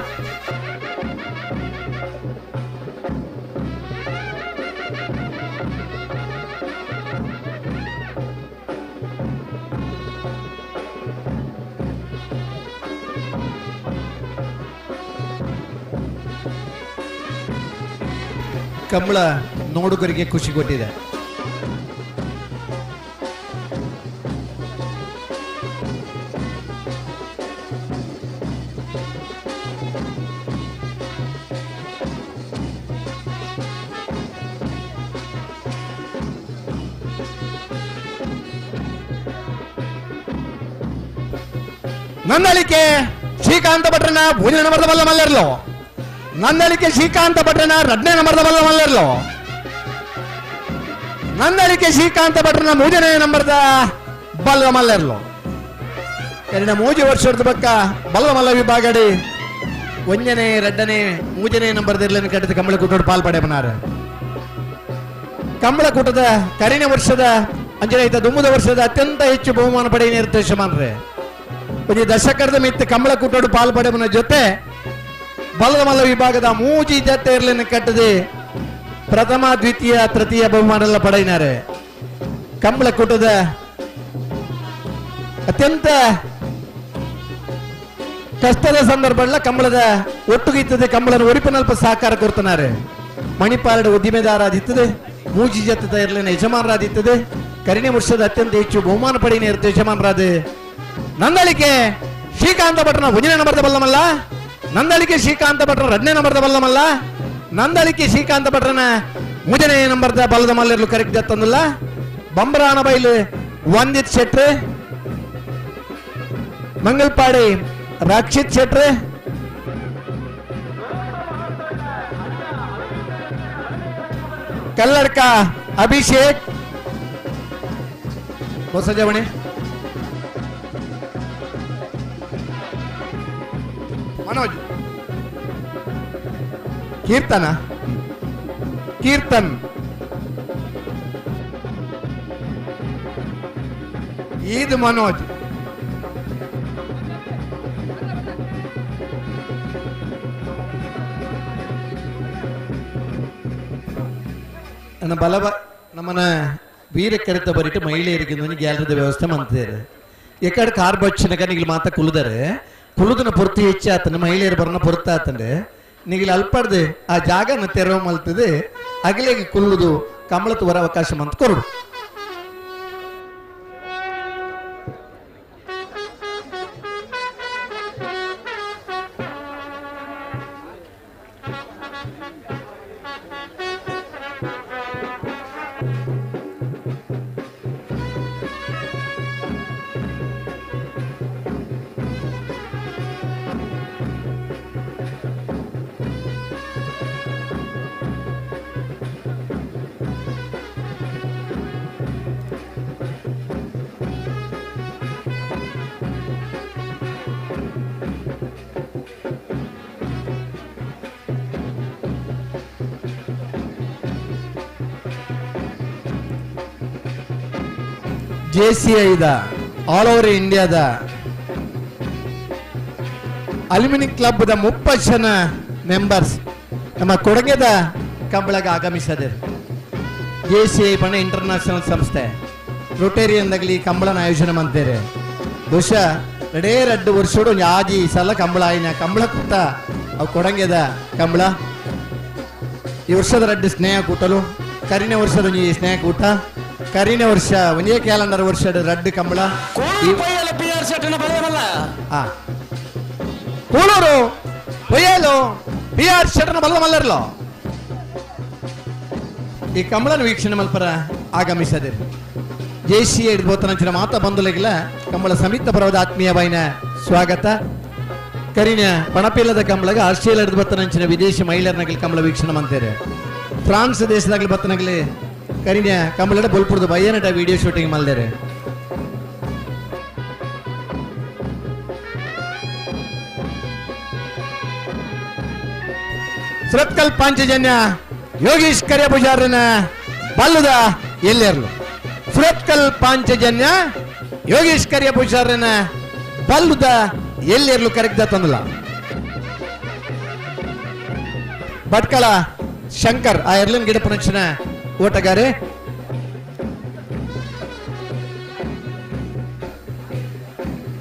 ಕಂಬಳ ನೋಡುಗರಿಗೆ ಖುಷಿ ಕೊಟ್ಟಿದೆ. ನಂದಳಿಕೆ ಶ್ರೀಕಾಂತ ಭಟ್ರನ ಭೋಜನ ನಂಬರ್ದ ಬಲ್ಲ ಮಲ್ಲರ್ಲೋ, ನಂದಳಿಕೆ ಶ್ರೀಕಾಂತ ಭಟ್ರನ ರಡ್ನೇ ನಂಬರ್ದ ಬಲ್ಲ ಮಲ್ಲರ್ಲೋ, ನಂದಳಿಕೆ ಶ್ರೀಕಾಂತ ಭಟ್ರನ ಮೂರನೇ ನಂಬರ್ದ ಬಲ್ಲ ಮಲ್ಲರ್ಲೋ. ಎರಡನೇ ಮೂಜಿ ವರ್ಷದ ಬಕ್ಕ ಬಲ್ಲ ಮಲ್ಲ ವಿಭಾಗಡಿ ಒಂದನೇ ಎರಡನೇ ಮೂರನೇ ನಂಬರ್ದ ಇರ್ಲೇನು ಕಟ್ಟಿದ ಕಂಬಳಕೂಟೋಡು ಪಾಲ್ಪಡೆ ಬನಾರ. ಕಂಬಳಕೂಟದ ಕರಿನ ವರ್ಷದ ಅಂಜನೆ ದುಮ್ಮದ ವರ್ಷದ ಅತ್ಯಂತ ಹೆಚ್ಚು ಬಹುಮಾನ ಪಡೆಯ ನಿರ್ದೇಶಮಾನ್ರೆ. ಒಂದು ದಶಕದ ಮಿತ್ತ ಕಂಬಳಕೂಟೋಡು ಪಾಲ್ಪಡೆಮನ ಜೊತೆ ಬಲದ ಮಲ್ಲ ವಿಭಾಗದ ಮೂಜಿ ಜತೆ ಇರ್ಲಿನ ಕಟ್ಟದೆ ಪ್ರಥಮ ದ್ವಿತೀಯ ತೃತೀಯ ಬಹುಮಾನ ಎಲ್ಲ ಪಡೆಯಿನಾರೆ. ಕಂಬಳಕೂಟದ ಅತ್ಯಂತ ಕಷ್ಟದ ಸಂದರ್ಭ ಕಂಬಳದ ಒಟ್ಟುಗಿತ್ತದೆ ಕಂಬಳನ ಒರಿಪಿನಲ್ಪ ಸಹಕಾರ ಕೊಡ್ತಾನೆ. ಮಣಿಪಾಲದ ಉದ್ದಿಮೆದಾರಾದಿತ್ತದೆ, ಮೂಜಿ ಜತೆ ಇರ್ಲಿನ ಯಜಮಾನರಾದಿತ್ತದೆ, ಕರಿಣೆ ವರ್ಷದ ಅತ್ಯಂತ ಹೆಚ್ಚು ಬಹುಮಾನ ಪಡೆಯ ಯಜಮಾನರಾದ ನಂದಳಿಕೆ ಶ್ರೀಕಾಂತ ಭಟ್ರನ ಒಂದನೇ ನಂಬರ್ದ ಬಲ್ಲಮಲ್ಲ, ನಂದಳಿಕೆ ಶ್ರೀಕಾಂತ ಭಟ್ರ ಎರಡನೇ ನಂಬರ್ದ ಬಲ್ಲಮಲ್ಲ, ನಂದಳಿಕೆ ಶ್ರೀಕಾಂತ ಭಟ್ರನ ಮೂರನೇ ನಂಬರ್ದ ಬಲ್ಲದ ಮಲ್ಲರ್ಲು ಕರೆಕ್ಟ್ ತಂದಲ್ಲ. ಬಂಬರಾನ ಬೈಲು ವಂದಿತ್ ಶೆಟ್ರು, ಮಂಗಲ್ಪಾಡಿ ರಕ್ಷಿತ್ ಶೆಟ್ರು, ಕಲ್ಲಡ್ಕ ಅಭಿಷೇಕ್ ಹೊಸಜವಣಿ, ಮನೋಜ್, ಕೀರ್ತನ, ಕೀರ್ತನ್, ಈದ್ ಮನೋಜ್, ನನ್ನ ಬಲವ ನಮ್ಮನ ವೀರ ಕರೆತ ಬರಿಟ್ಟು ಮಹಿಳೆಯರಿಗೆ ಗ್ಯಾಲರಿದ ವ್ಯವಸ್ಥೆ ಮಾಡ್ತಿದ್ದಾರೆ. ಎಕಡೆ ಕಾರ್ ಬಚ್ಚಿನಕ ನಿಗಿಲ್ ಮಾತ ಕುಲುದರೆ ಕುಲುದನ ಪೊರ್ತು ಹೆಚ್ಚಾತನ ಮಹಿಳೆಯರು ಬರನ ಪೊರ್ತಾತಂಡೆ ನಿಗಿಲ್ ಅಲ್ಪಡ್ದು ಆ ಜಾಗನ ತೆರವು ಮಲ್ತದೆ ಅಗಲಿಗೆ ಕುಲ್ಲುದು ಕಮಲತ್ತು ವರ ಅವಕಾಶ ಮಂತ್ ಕೊರಡು. ಜೆ ಸಿ ಐದ ಆಲ್ ಓವರ್ ಇಂಡಿಯಾದ ಅಲ್ಯೂಮಿನಿ ಕ್ಲಬ್ದ 30 ಜನ ಮೆಂಬರ್ಸ್ ನಮ್ಮ ಕೊಡಗೆದ ಕಂಬಳಗೆ ಆಗಮಿಸದೆ. ಜೆ ಸಿ I ಬಣ್ಣ ಇಂಟರ್ನ್ಯಾಷನಲ್ ಸಂಸ್ಥೆ ರೋಟೇರಿಯನ್ದಾಗಲಿ ಕಂಬಳನ ಆಯೋಜನೆ ಮಾಡ್ತಾರೆ. ಬಹುಶಃ ಎರಡೇ ಎರಡು ವರ್ಷಡು ಯಾಜಿ ಸಲ ಕಂಬಳ ಆಯ್ನ ಕಂಬಳ ಕೂಟ ಅವು ಕೊಡಂಗೆದ ಕಂಬಳ. ಈ ವರ್ಷದ ರಡ್ಡು ಸ್ನೇಹ ಕೂಟಲು, ಕರಿನ ವರ್ಷದ ಈ ಸ್ನೇಹ ಕೂಟ, ಕರಿನ ವರ್ಷ ಒಂದೇ ಕ್ಯಾಲೆಂಡರ್ ವರ್ಷ ರಡ್ಡು ಕಂಬಳ. ಕೂಳೂರು ಪೊಯ್ಯಲು ಪಿ ಆರ್ ಶೆಟ್ಟನ ಬಲ್ಲ ಮಲ್ಲರ್ಲೋ ಈ ಕಂಬಳನ ವೀಕ್ಷಣೆ ಮಲ್ಪರ ಆಗಮಿಸದಿರು. ಜೇಸಿ ಹಿಡ್ಬೋತನಂಚಿನ ಮಾತಾ ಬಂಧುಲಿಗಿಲ್ಲ ಕಂಬಳ ಸಮಿತ ಪರ್ವದ ಆತ್ಮೀಯ ಬಾಯಿನ ಸ್ವಾಗತ. ಕರಿನ ಪಣಪಿಲ್ಲದ ಕಂಬಳಗ ಆಸ್ಟ್ರೇಲಿಯಾ ಹಿಡಿದು ಬತ್ತನಂಚಿನ ವಿದೇಶಿ ಮಹಿಳೆಯರನಗಲಿ ಕಂಬಳ ವೀಕ್ಷಣೆ ಮಂತೇರೆ. ಫ್ರಾನ್ಸ್ ದೇಶದಾಗಲಿ ಬತ್ತನಗಲಿ ಕರಿನ ಕಂಬಳಡ ಬೊಲ್ಪುರದ ಬಯ್ಯನಟ ವಿಡಿಯೋ ಶೂಟಿಂಗ್ ಮಲ್ದೇರೆ. ಸುರತ್ಕಲ್ ಪಾಂಚಜನ್ಯ ಯೋಗೀಶ್ ಕರಿಯ ಪೂಜಾರನ ಬಲ್ಲದ ಎಲ್ಲೆರ್ಲು. ಸುರತ್ಕಲ್ ಪಾಂಚಜನ್ಯ ಯೋಗೀಶ್ ಕರಿಯ ಪೂಜಾರನ ಬಲ್ಲದ ಎಲ್ಲೆರ್ಲು ಕರೆಕ್ದ ತಂದಲ. ಭಟ್ಕಳ ಶಂಕರ್ ಆ ಎರ್ಲಿನ್ ಗಿಡ ಪುನಚ್ಚಿನ ಓಟಗಾರೆ.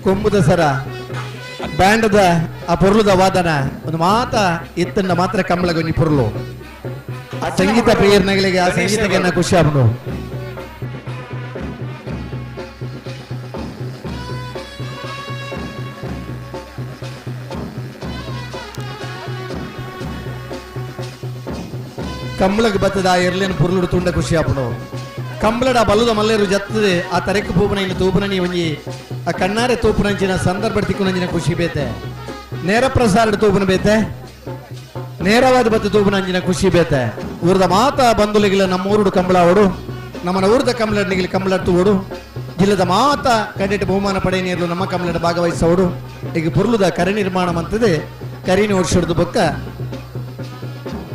ಕೊಂಬುದ ಸರ ಬ್ಯಾಂಡದ ಆ ಪೊರ್ಲುದ ವಾದನ ಒಂದು ಮಾತ ಇತ್ತನ್ನ ಮಾತ್ರ ಕಂಬಳಗೊಂಜಿ ಪೊರ್ಲು. ಸಂಗೀತ ಪ್ರಿಯರ್ನಗಳಿಗೆ ಆ ಸಂಗೀತಕ್ಕೆ ಖುಷಿ ಆಪುಂಡು. ಕಂಬಳಗ್ ಬತ್ತದ ಆ ಎರ್ಲೇನು ಪೊರ್ಲುಡು ತುಂಡ ಖುಷಿ ಆಪುಂಡು. ಕಂಬಳಡ ಬಲ್ಲದ ಮಲ್ಲೇರು ಜತ್ತದೆ ಆ ತರೆಕ್ ಪೂಪನ ಇನ್ನು ತೂಪುನ ನೀ ಒಂಜಿ ಆ ಕಣ್ಣಾರೆ ತೂಪುನಂಚಿನ ಸಂದರ್ಭ ತಿಕ್ಕುನಂಚಿನ ಖುಷಿ ಬೇತೆ. ನೇರ ಪ್ರಸಾರ ತೂಪುನ ಬೇತೆ, ನೇರವಾದ ಬತ್ತು ತೂಪುನಂಚಿನ ಖುಷಿ ಬೇತೆ. ಊರದ ಮಾತ ಬಂಧುಲಿಗಿಲ್ಲ ನಮ್ಮ ಊರುಡು ಕಂಬಳ ಓಡು, ನಮ್ಮನ ಊರದ ಕಂಬಳನಿಗಿಲ್ಲ ಕಂಬಳ ತೂಡು. ಜಿಲ್ಲದ ಮಾತ ಕಡೆಟ್ ಬಹುಮಾನ ಪಡೆಯ ನೀರು ನಮ್ಮ ಕಂಬಳಡ ಭಾಗವಹಿಸೋಡು. ಈಗ ಪುರ್ಲುದ ಕರೆ ನಿರ್ಮಾಣ ಮಂತದೆ ಕರಿನ ವರ್ಷದ ಬೊಕ್ಕ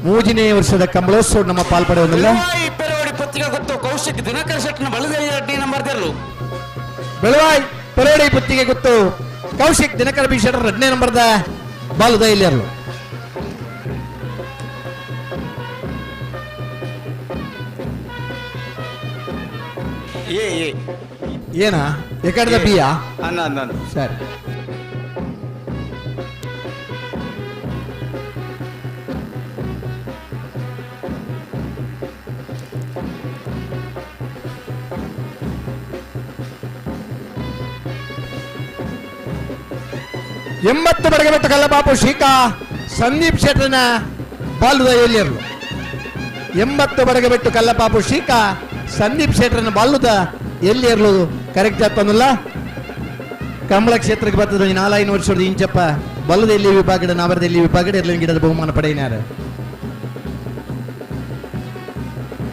ಮೂಜಿನೇ ವರ್ಷದ ಕಂಬಳೋತ್ಸವ ನಮ್ಮ ಪಾಲ್ಪಡೆಯುವುದಿಲ್ಲ. ಕೌಶಿಕ್ ದಿನಕರ್ ಶೆಟ್ಟನ ಬಲದ ಎರಡನೇ ನಂಬರ್ ದೆರ್ಲು. ಬೆಳವಾಯ್ ಪೆರೋಡಿ ಪುತ್ತಿಗೆ ಗೊತ್ತು ಕೌಶಿಕ್ ದಿನಕರ್ ಬಿ ಶೆಟ್ಟರ್ ಎರಡನೇ ನಂಬರ್ದ ಬಾಲುದ ಇಲ್ಲಿಯರ್ಲು. ಎ ಎ ಏನಾ ಎಕಡೆದ ಬಿಯಾ ಅನ್ನ ಅನ್ನ ಸರಿ. ಎಂಬತ್ತು ಬಡಗಬೆಟ್ಟು ಕಲ್ಲಬಾಪು ಶೀಕಾ ಸಂದೀಪ್ ಶೆಟ್ಟರ್ನ ಬಾಲುದ ಎಲ್ಲಿಯರ್ಲು. 80 ಬಡಗಬೆಟ್ಟು ಕಲ್ಲಪಾಪು ಶೀಕಾ ಸಂದೀಪ್ ಶೆಟ್ಟರ್ನ ಬಾಲುದ ಎಲ್ಲಿಯರ್ಲು ಕರೆಕ್ಟ್ ಆಗ್ತಾನಲ್ಲ. ಕಂಬಳ ಕ್ಷೇತ್ರಕ್ಕೆ ಬರ್ತದೆ 4-5 ವರ್ಷದ ಇಂಚಪ್ಪ ಬಲ್ಲದ ಎಲ್ಲಿ ವಿಭಾಗದ ನಾವರದ ಎಲ್ಲಿ ವಿಭಾಗದ ಎರ್ಲಿನ ಗಿಡದ ಬಹುಮಾನ ಪಡೆಯಿನಾರ.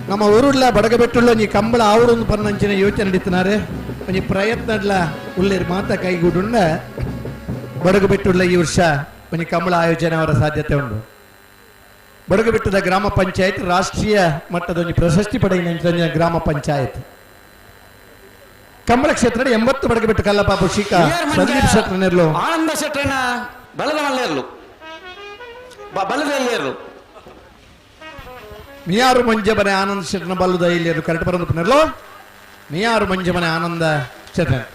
ನಮ್ಮ ಊರುಳ್ಳ ಬಡಗಬೆಟ್ಟುಳ್ಳ ಒಂಜಿ ಕಂಬಳ ಆವಡೊಂದು ಪನ್ನಂಚಿನ ಯೋಚನೆ ನಡೀತಿನಾರೆ ಒಂಜಿ ಪ್ರಯತ್ನ ಉಳ್ಳೇರು ಮಾತ ಕೈಗೂಡುಂಡ ಬಡಗುಬೆಟ್ಟುಳ್ಳ ಈ ವರ್ಷ ಒಂಜಿ ಕಂಬಳ ಆಯೋಜನೆ ಅವರ ಸಾಧ್ಯತೆ ಉಂಟು. ಬಡಗುಬೆಟ್ಟದ ಗ್ರಾಮ ಪಂಚಾಯತ್ ರಾಷ್ಟ್ರೀಯ ಮಟ್ಟದ ಒಂಜಿ ಪ್ರಶಸ್ತಿ ಪಡೆಯಿನ ಗ್ರಾಮ ಪಂಚಾಯತ್. ಕಂಬಳ ಕ್ಷೇತ್ರ 80 ಬಡಗುಬೆಟ್ಟು ಕಲ್ಲಪಾಪು ಶೀಕಾ ಸಂದೀಪ್ ಶೆಟ್ಟರ್ನೆರ್ಲು. ಆನಂದ ಶೆಟ್ಟರ್ನ ಬಲದ ಮಲ್ಲೇರ್ಲು ಬಲದ ಎಲ್ಲಿಯರ್ಲು. ಮಿಯಾರು ಮಂಜಮನೆ ಆನಂದ ಶೆಟ್ಟರ್ನ ಬಲ್ಲದ ಎಲ್ಲಿಯರ್ಲು ಕರೆಕ್ಟ್ ಬರೋದು ಪುನರ್ಲು. ಮಿಯಾರು ಮಂಜಮನೆ ಆನಂದ ಶೆಟ್ಟರ್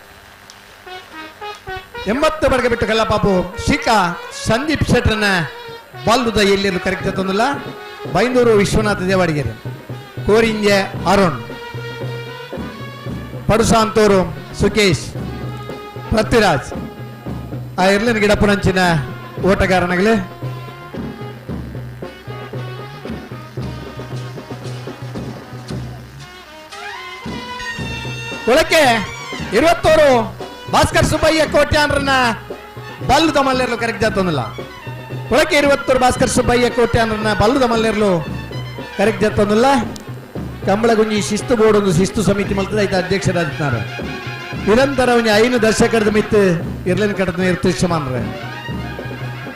80 ಬಡಗಬೆಟ್ಟು ಕಲ್ಲಪಾಪು ಶೀಕಾ ಸಂದೀಪ್ ಶೆಟ್ಟರ್ನ ಬಾಲ್ದುದ ಎಲ್ಲಿಯರ್ಲು ಕರೆಕ್ಟ್ ತಂದಿಲ್ಲ. ಬೈಂದೂರು ವಿಶ್ವನಾಥ ದೇವಾಡಿಗೆರೆ, ಕೋರಿಂಜೆ ಅರುಣ್, ಪಡುಸಾಂತೂರು ಸುಕೇಶ್, ಪೃಥ್ವಿರಾಜ್ ಆ ಎರ್ಲಿನ ಗಿಡಪುನಂಚಿನ ಓಟಗಾರನಗಲಿ. ಒಳಕ್ಕೆ 21 ಭಾಸ್ಕರ್ ಸುಬ್ಬಯ್ಯ ಕೋಟ್ಯಾನ್ರನ್ನ ಬಲ್ಲದ ಮಲ್ಲೇರ್ಲು ಕರೆಕ್ಟ್ ಜಾತೊಂದಿಲ್ಲ. ಒಳಕ್ಕೆ 21 ಭಾಸ್ಕರ್ ಸುಬ್ಬಯ್ಯ ಕೋಟ್ಯಾನ್ರನ್ನ ಬಲ್ಲದ ಮಲ್ಲೇರ್ಲು ಕರೆಕ್ಟ್ ಜಾತೊಂದಿಲ್ಲ. ಕಂಬಳಗುಂಜಿ ಶಿಸ್ತು ಬೋರ್ಡ್ ಒಂದು ಶಿಸ್ತು ಸಮಿತಿ ಮಲ್ತದ ಐತ ಅಧ್ಯಕ್ಷರಾಗಿದ್ದಾರೆ. ನಿರಂತರ ಒಂಜಿ 5 ದಶಕದ ಮಿತ್ತು ಇರ್ಲಿನ ಕಡದ ನಿರ್ದೇಶಮಾನ್ರೆ.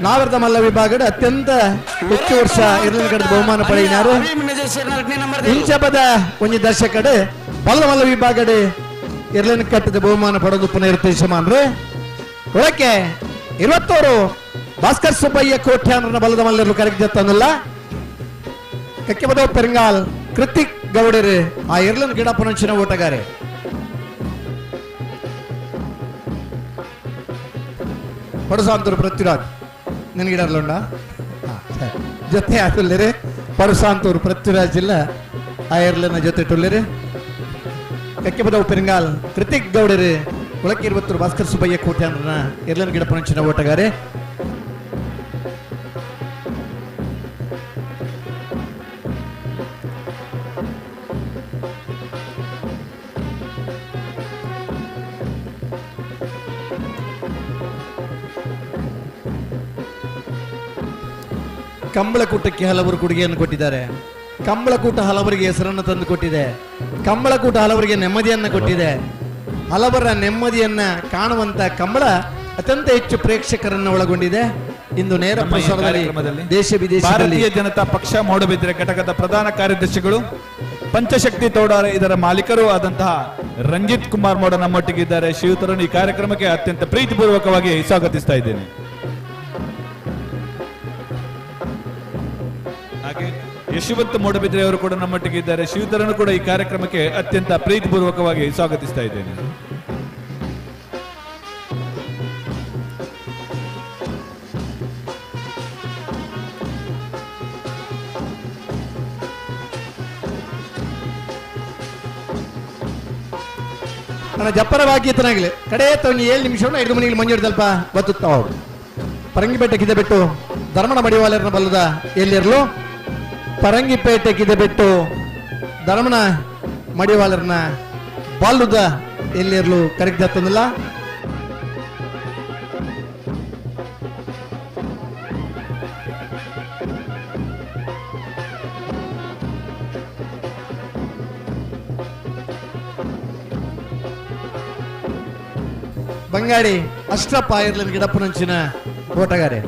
ನಾವರ್ದ ಮಲ್ಲ ವಿಭಾಗದ ಅತ್ಯಂತ ಹೆಚ್ಚು ವರ್ಷ ಇರ್ಲಿನ ಕಡದ ಬಹುಮಾನ ಪಡೆಯಿನಾರು. ಇಂಚಪದ ಒಂಜಿ ದಶಕಡ್ ಬಲ್ಲ ಮಲ್ಲ ವಿಭಾಗದ ಇರ್ಲಿನ ಕಟ್ಟದ ಬಹುಮಾನ ಪಡೆದು ಪುನರ್ದೇಶಮಾನ್ರೆ. ಒಳಕ್ಕೆ 21 ಭಾಸ್ಕರ್ ಸುಬ್ಬಯ್ಯ ಕೋಟ್ಯಾನ್ರನ್ನ ಬಲ್ಲದ ಮಲ್ಲರು ಕರೆಕ್ಟ್ ತಂದಿಲ್ಲ. ಕಕ್ಕೆಬದವ್ ಪೆರಂಗಾಲ್ ಕೃತಿಕ್ ಗೌಡರು ಆ ಎರ್ಲನ್ ಗಿಡ ಪುನಂಚಿನ ಓಟಗಾರೆ. ಪರಸಾಂತರು ಪೃಥ್ವಿರಾಜ್ ನಿನಗಿಡರ್ಲುಂಡ ಜೊತೆ ಆತುಲ್ಲೇರಿ ಪರಸಾಂತೂರು ಪೃಥ್ವಿರಾಜ್ ಇಲ್ಲ ಆ ಎರ್ಲನ ಜೊತೆ ಟುಲ್ಲೇರಿ. ಕಕ್ಕೆಬದವ್ ಪೆರಂಗಾಲ್ ಕೃತಿಕ್ ಗೌಡರು ಒಳಕ್ಕೆ 21 ಭಾಸ್ಕರ್ ಸುಬ್ಬಯ್ಯ ಕೋಟ್ಯಾನ್ರನ್ನ ಎರ್ಲನ್ ಗಿಡ ಪುನಂಚಿನ ಓಟಗಾರೆ. ಕಂಬಳಕೂಟಕ್ಕೆ ಹಲವರು ಕೊಡುಗೆಯನ್ನು ಕೊಟ್ಟಿದ್ದಾರೆ. ಕಂಬಳಕೂಟ ಹಲವರಿಗೆ ಹೆಸರನ್ನು ತಂದು ಕೊಟ್ಟಿದೆ. ಕಂಬಳಕೂಟ ಹಲವರಿಗೆ ನೆಮ್ಮದಿಯನ್ನು ಕೊಟ್ಟಿದೆ. ಹಲವರ ನೆಮ್ಮದಿಯನ್ನ ಕಾಣುವಂತ ಕಂಬಳ ಅತ್ಯಂತ ಹೆಚ್ಚು ಪ್ರೇಕ್ಷಕರನ್ನು ಒಳಗೊಂಡಿದೆ. ಇಂದು ನೇರ ಪ್ರಸಾರದಲ್ಲಿ ದೇಶ ವಿದೇಶದಲ್ಲಿ ಭಾರತೀಯ ಜನತಾ ಪಕ್ಷ ಮೂಡಬಿದ್ರೆ ಘಟಕದ ಪ್ರಧಾನ ಕಾರ್ಯದರ್ಶಿಗಳು ಪಂಚಶಕ್ತಿ ತೋಡಾರ ಇದರ ಮಾಲೀಕರು ಆದಂತಹ ರಂಜಿತ್ ಕುಮಾರ್ ಮೋಡ ನಮ್ಮೊಟ್ಟಿಗಿದ್ದಾರೆ. ಶ್ರೀಯುತರನ್ನು ಈ ಕಾರ್ಯಕ್ರಮಕ್ಕೆ ಅತ್ಯಂತ ಪ್ರೀತಿಪೂರ್ವಕವಾಗಿ ಸ್ವಾಗತಿಸ್ತಾ ಇದ್ದೇನೆ. ಹಾಗೆ ಯಶವಂತ ಮೂಡಬಿದ್ರೆ ಅವರು ಕೂಡ ನಮ್ಮೊಟ್ಟಿಗೆ ಇದ್ದಾರೆ. ಶ್ರೀಯುತರನ್ನು ಕೂಡ ಈ ಕಾರ್ಯಕ್ರಮಕ್ಕೆ ಅತ್ಯಂತ ಪ್ರೀತಿಪೂರ್ವಕವಾಗಿ ಸ್ವಾಗತಿಸ್ತಾ ಇದ್ದೇನೆ. ನನ್ನ ಜಪ್ಪರ ಬಾಕಿ ಕಡೆ ತವನಿ 7 ನಿಮಿಷ 5 ಮನೆಗೆ ಮಂಜೂರು ಬತ್ತುತ್ತಾವು. ಪರಂಗಿಪೇಟೆಗಿದೆ ಬಿಟ್ಟು ಧರ್ಮಣ ಮಡಿವಾಲರನ್ನ ಬಲ್ಲದ ಎಲ್ಲಿರಲು ಪರಂಗಿಪೇಟೆಗಿದೆ ಬಿಟ್ಟು ಧರ್ಮಣ ಮಡಿವಾಲರನ್ನ ಬಾಲುದ ಎಲ್ಲಿರಲು ಕರೆಕ್ಟ್ ತಂದಿಲ್ಲ. ಬಂಗಾಡಿ ಅಷ್ಟಪ್ಪ ಇರ್ಲಿನ ಗಿಡಪ್ಪನಂಚಿನ ಓಟಗಾರೆ.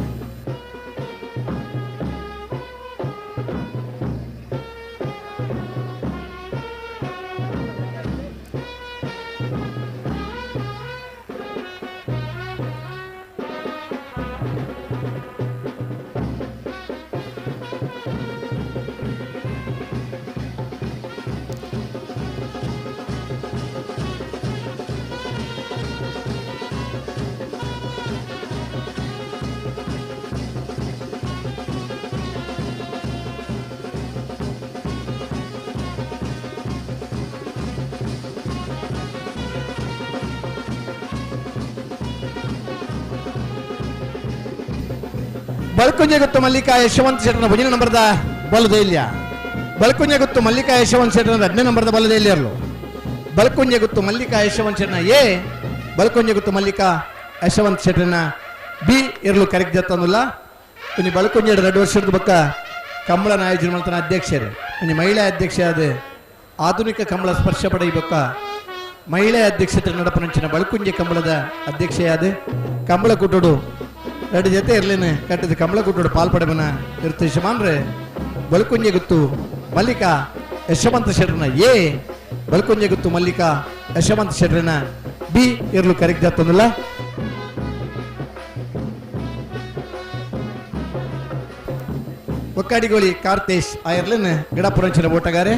ಬಳ್ಕುಂಜೆ ಗೊತ್ತು ಮಲ್ಲಿಕಾ ಯಶವಂತ ಶೆಟ್ಟನ ಭಜನೆ ನಂಬರ್ದ ಬಲದೈಲ್ಯ. ಬಳ್ಕುಂಜೆ ಗೊತ್ತು ಮಲ್ಲಿಕಾ ಯಶವಂತ ಶೆಟ್ಟನ 2ನೇ ನಂಬರ್ದ ಬಲದೈಲ್ಯರ್ಲು. ಬಳ್ಕುಂಜೆ ಗೊತ್ತು ಮಲ್ಲಿಕಾ ಯಶವಂತ ಶೆಟ್ಟನ ಎ, ಬಳ್ಕುಂಜೆ ಗೊತ್ತು ಮಲ್ಲಿಕಾ ಯಶವಂತ ಶೆಟ್ಟನ ಬಿ ಇರಲು ಕರೆಕ್ಟ್ ಜತ್ತಂದಿಲ್ಲ. ಇನ್ನು ಬಳ್ಕುಂಜೆ 2 ವರ್ಷದ ಬಕ್ಕ ಕಂಬಳನ ಆಯೋಜನೆ ಮಾಡ್ತಾನೆ ಅಧ್ಯಕ್ಷರು. ಇನ್ನು ಮಹಿಳಾ ಅಧ್ಯಕ್ಷ ಅದೇ ಆಧುನಿಕ ಕಂಬಳ ಸ್ಪರ್ಶ ಪಡೆಯಬೇಕ ಮಹಿಳೆ ಅಧ್ಯಕ್ಷತೆ ನಡಪನಂಚಿನ ಬಳ್ಕುಂಜೆ ಕಂಬಳದ ಅಧ್ಯಕ್ಷೆಯಾದ ಕಂಬಳ ಕೂಟೋಡು ಎರಡು ಜೊತೆ ಇರ್ಲೇನೆ ಕಟ್ಟಿದ ಕಂಬಳ ಕೂಟೋಡು ಪಾಲ್ಪಡೆಮನ ಇರ್ತ ಯಜಮಾನ್ರೆ. ಬಳ್ಕುಂಜೆ ಗುತ್ತು ಮಲ್ಲಿಕಾ ಯಶವಂತ ಶೆಟ್ಟರ್ನ ಎ, ಬಳ್ಕುಂಜೆ ಗುತ್ತು ಮಲ್ಲಿಕಾ ಯಶವಂತ ಶೆಟ್ಟರ್ನ ಬಿ ಇರ್ಲು ಕರೆಕ್ಟ್ ಜಾತಂದಿಲ್ಲ. ಒಕ್ಕಾಡಿಗೋಳಿ ಕಾರ್ತೇಶ್ ಆಯರ್ಲೇನೆ ಗಿಡಪುರಂಚಿನ ಓಟಗಾರೆ.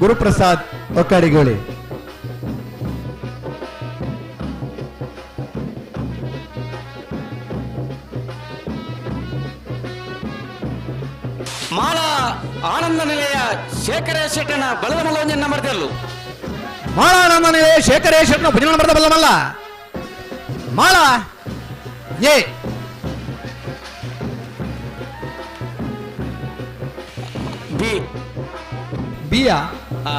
ಗುರುಪ್ರಸಾದ್ ಒಕ್ಕಾಡಿಗೋಳಿ. ಮಾಲಾ ಆನಂದ ನಿಲಯ ಶೇಖರ ಶೆಟ್ಟನ ಬಲದ ಮಲ್ಲೊಂಜನ ನಂಬರ್ದಲ್ಲു. ಮಾಳಾ ಆನಂದ ನಿಲಯ ಶೇಖರ ಶೆಟ್ಟನ ಭಜನ ನಂಬರ್ದ ಬಲ್ಲಮಲ್ಲ ಮಾಳಾ ಎ. ಬಿ ಬಿಯಾ ಹಾ.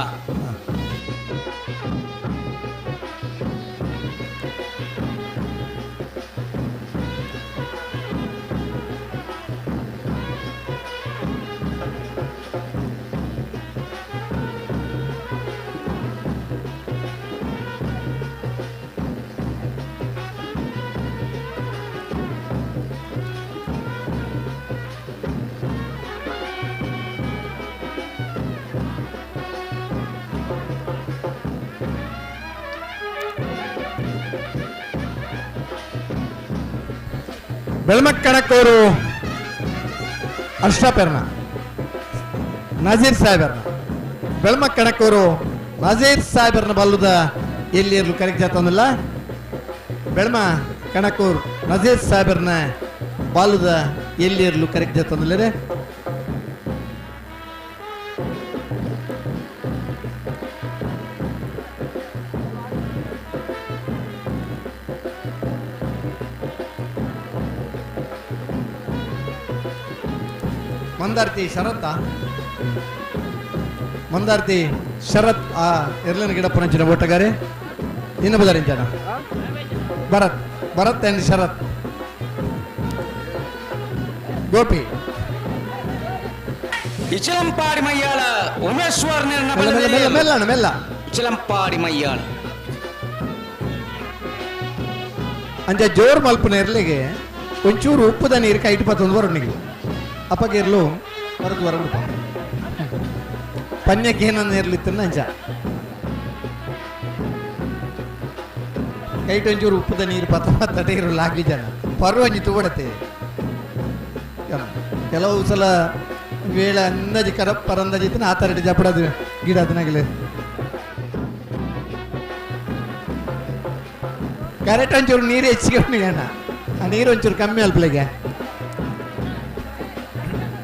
ಬೆಳಮಕ್ಕಣಕ್ಕವರು ಅಶ್ರಫೆರ್ನ ನಜೀರ್ ಸಾಹೇಬರ್ನ ಬೆಳಮಕ್ಕಣಕ್ಕವರು ನಜೀರ್ ಸಾಹೇಬರ್ನ ಬಲ್ಲದ ಎಲ್ಲಿ ಇರಲು ಕರೆಕ್ಟ್ ಜಾತಂದಿಲ್ಲ. ಬೆಳಮ ಕಣಕೂರ್ ನಜೀರ್ ಸಾಹೇಬರ್ನ ಬಾಲುದ ಎಲ್ಲಿ ಇರಲು ಕರೆಕ್ಟ್ ಜಾತಂದಿಲ್ಲ. ಮಂದಾರ್ತಿ ಶರತ್, ಮಂದಾರ್ತಿ ಶರತ್ ಆ ಎರ್ಲನ ಗಿಡ ಪುನಂಚಿನ ಓಟಗಾರೆ. ಇನ್ನು ಬದಾರಿ ಜನ ಭರತ್, ಭರತ್ ಆ್ಯಂಡ್ ಶರತ್. ಗೋಪಿ. ಇಚಿಲಂಪಾಡಿ ಮಯ್ಯಾಳ ಉಮೇಶ್ವರ್ ಮೆಲ್ಲ ಮೆಲ್ಲ ಮೆಲ್ಲ ಇಚಿಲಂಪಾಡಿ ಮಯ್ಯಾಳ ಅಂಚ ಜೋರು ಮಲ್ಪುನ ಇರ್ಲಿಗೆ ಒಂಚೂರು ಉಪ್ಪುದ ನೀರು ಕೈಟ್ ಪತ್ತೊಂದು ಬರೋಣಿಗೆ ಅಪ್ಪಗಿರ್ಲು ಹೊರತು ಹೊರಗುಪ್ಪ ಪನ್ಯಕ್ಕೆ ಏನನ್ನ ಇರ್ಲಿತ್ತನ್ನ ಅಂಚ ಕೈಟ್ ಒಂಚೂರು ಉಪ್ಪುದ ನೀರು ಪತ್ತ ಪತ್ತಟೆ ಇರಲ್ಲ ಆಗ್ಲಿ ಜನ ಪರ್ವಂಜಿ ತುಬಡತೆ. ಕೆಲವು ಸಲ ವೇಳೆ ಅಂದಾಜಿ ಕರ ಪರಂದಾಜಿ ಇತ್ತು ಆ ಥರ ಜಪಡದು ಗಿಡ ಅದನ್ನಾಗಲೇ ಕರೆಕ್ಟ್ ಒಂಚೂರು ನೀರು ಹೆಚ್ಚಿಗೆ ಅಣ್ಣ, ಆ ನೀರು ಒಂಚೂರು ಕಮ್ಮಿ ಅಲ್ಪಲಿಗೆ.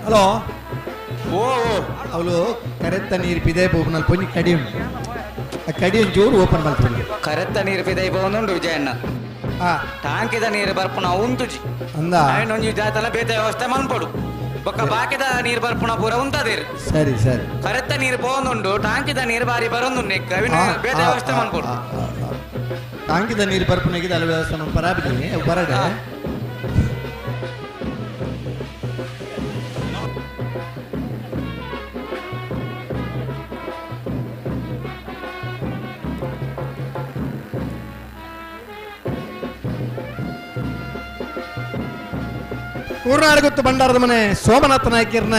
ಹಲೋ ಓ ಅವಳು ಕರೆತ್ತ ನೀರು ಪಿದೆ ಬೋಪನಲ್ಲಿ ಪೊಂಜಿ ಕಡಿ ಉಂಟು, ಆ ಕಡಿ ಒಂಚೂರು ಓಪನ್ ಮಾಡ್ತೀನಿ. ಕರೆತ್ತ ನೀರು ಪಿದೆ ಬೋನುಂಡು ವಿಜಯಣ್ಣ, ಟಾಂಕಿದ ನೀರು ಬರ್ಪುನ ಉಂತುಜಿ ಅಂದ ಒಂಜಿ ಜಾತಲ ಬೇತೆ ವ್ಯವಸ್ಥೆ ಮನ್ಪೊಡು ಬೊಕ್ಕ ಬಾಕಿದ ನೀರು ಬರ್ಪುನ ಪೂರ ಉಂತದಿರು. ಸರಿ ಸರಿ, ಕರೆತ್ತ ನೀರು ಪೋಂದುಂಡು, ಟಾಂಕಿದ ನೀರು ಬಾರಿ ಬರೋದುಂಡು, ಬೇತೆ ವ್ಯವಸ್ಥೆ ಮನ್ಪೊಡು. ಟಾಂಕಿದ ನೀರು ಬರ್ಪುನಾಗಿದೆ ಅಲ್ಲಿ ವ್ಯವಸ್ಥೆ ಪರಾಬಿದ್ದೀನಿ ಬರಡೆ. ಕೂರ್ನಾಡುಗುತ್ತು ಭಂಡಾರದ ಮನೆ ಸೋಮನಾಥ ನಾಯಕರ್ನ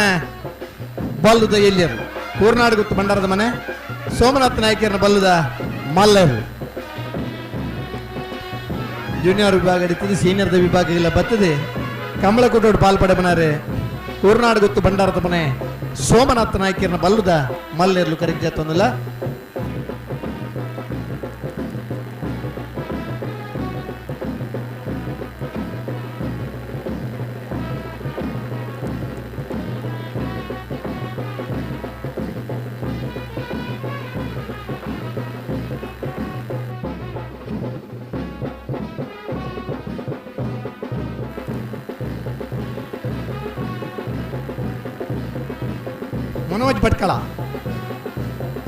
ಬಲ್ಲುದ ಎಲ್ಲಿಯರು. ಕೂರ್ನಾಡುಗುತ್ತು ಭಂಡಾರದ ಮನೆ ಸೋಮನಾಥ ನಾಯಕರ್ನ ಬಲ್ಲುದ ಮಲ್ಲರು. ಜೂನಿಯರ್ ವಿಭಾಗ ಇರ್ತದೆ, ಸೀನಿಯರ್ದ ವಿಭಾಗ ಇಲ್ಲ ಬರ್ತದೆ. ಕಮಲಕೋಟೋಡು ಪಾಲ್ಪಡೆ ಮನಾರೆ ಕೂರ್ನಾಡುಗುತ್ತು ಭಂಡಾರದ ಮನೆ ಸೋಮನಾಥ ನಾಯಕರ್ನ ಬಲ್ಲುದ ಮಲ್ಲೆರ್ಲು ಕರೆಕ್ಟ್ ಜಾತೊಂದಿಲ್ಲ. ಮನೋಜ್ ಭಟ್ಕಳ,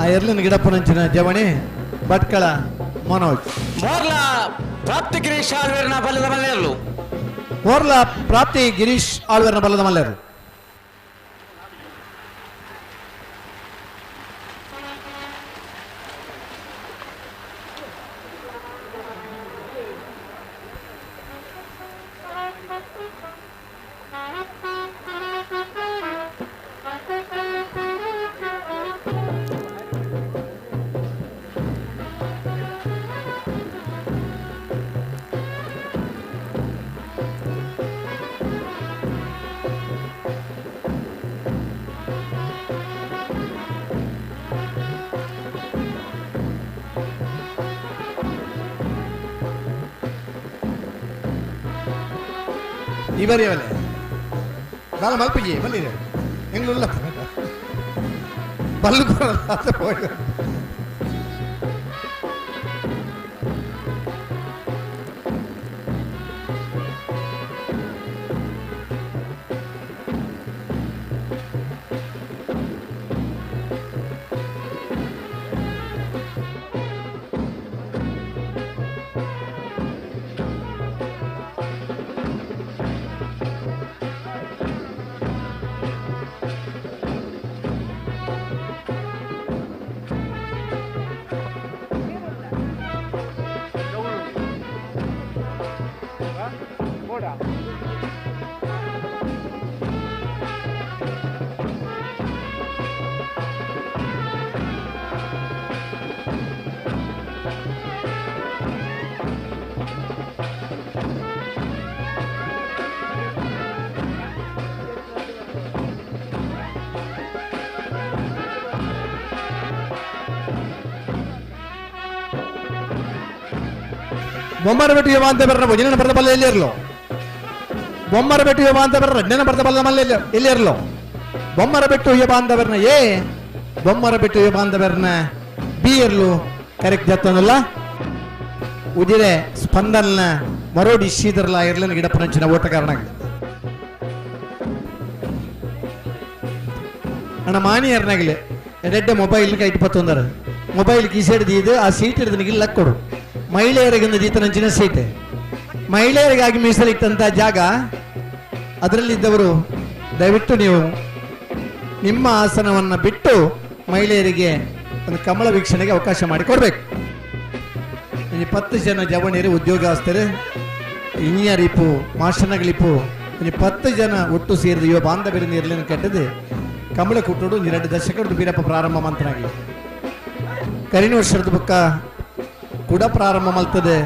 ಆ ಎರ್ಲಿನ ಗಿಡಪ್ಪನಂಚಿನ ಜವಣಿ ಭಟ್ಕಳ ಮನೋಜ್. ಮೋರ್ಲಾ ಪ್ರಾಪ್ತಿ ಗಿರೀಶ್ ಆಳ್ವೇರ್ನ ಬಲ್ಲದ ಮಲ್ಲೇರ್ಲು. ಮೋರ್ಲಾ ಪ್ರಾಪ್ತಿ ಗಿರೀಶ್ ಆಳ್ವೇರ್ನ ಬಲ್ಲದ ಮಲ್ಲೇರು. ಈ ಬಾರಿ ಅವಲೆ ಬಾಲ ಮಲ್ಪಿಜಿ ಬಲ್ಲಿರಿ ಎಂಗ್ಲುಲ್ಲ ಬಲ್ಲು ಹೋಗಿ. ಬೊಮ್ಮರಬೆಟ್ಟು ಯುವಾಂತ ಬೆರ್ರ ಭುಜನ ಬರದ ಬಲ್ಲ ಎಲ್ಲಿರಲು. ಬೊಮ್ಮರಬೆಟ್ಟು ಯುವಾಂತ ಬೆರ್ರ ರಡ್ಡನ ಬರದ ಬಲ್ಲ ಮಲ್ಲ ಎಲ್ಲಿರಲು. ಬೊಮ್ಮರಬೆಟ್ಟು ಯುವಾಂತ ಬೆರ್ನ ಎ, ಬೊಮ್ಮರಬೆಟ್ಟು ಯುವಾಂತ ಬೆರ್ನ ಬಿ ಇರ್ಲು ಕರೆಕ್ಟ್ ಜತ್ತನಲ್ಲ. ಉಜಿರೆ ಸ್ಪಂದನ ಮರೋಡಿ ಶ್ರೀಧರ್ಲ ಇರ್ಲನ ಗಿಡಪ್ಪನಂಚಿನ ಓಟಗಾರನ ಅಣ್ಣ ಮಾನಿಯರ್ನಾಗಲಿ ಎಡೆಡ್ಡೆ ಮೊಬೈಲ್ ಕೈಟ್ ಪತ್ತೊಂದರ ಮೊಬೈಲ್ ಕೀಸೆಡ್ ದೀದು ಆ ಸೀಟ್ ಹಿಡಿದು ಇಲ್ಲ ಕೊಡು. ಮಹಿಳೆಯರಿಗೊಂದು ದೀತನಂಚಿನ ಸೀಟ್, ಮಹಿಳೆಯರಿಗಾಗಿ ಮೀಸಲಿಟ್ಟಂಥ ಜಾಗ ಅದರಲ್ಲಿದ್ದವರು ದಯವಿಟ್ಟು ನೀವು ನಿಮ್ಮ ಆಸನವನ್ನು ಬಿಟ್ಟು ಮಹಿಳೆಯರಿಗೆ ಒಂದು ಕಮಲ ವೀಕ್ಷಣೆಗೆ ಅವಕಾಶ ಮಾಡಿಕೊಡ್ಬೇಕು. 10 ಜನ ಜವಣಿಯರು ಉದ್ಯೋಗಸ್ಥರು ಇಂಜಿನಿಯರ್ ಇಪ್ಪು ಮಾಸ್ಟರ್ನಗಳಿಪ್ಪು 10 ಜನ ಒಟ್ಟು ಸೇರಿದ ಯುವ ಬಾಂಧವ್ಯರ ನೀರನ್ನು ಕಟ್ಟದೆ ಕಮಲ ಕುಟ್ಟೋಡು 2 ದಶಕದ ಬೀರಪ್ಪ ಪ್ರಾರಂಭ ಮಂತ್ರನಾಗಲಿ ಕರಿನ ವರ್ಷದ ಬುಕ್ಕ ಕೂಡ ಪ್ರಾರಂಭ ಮಲ್ತದೆ.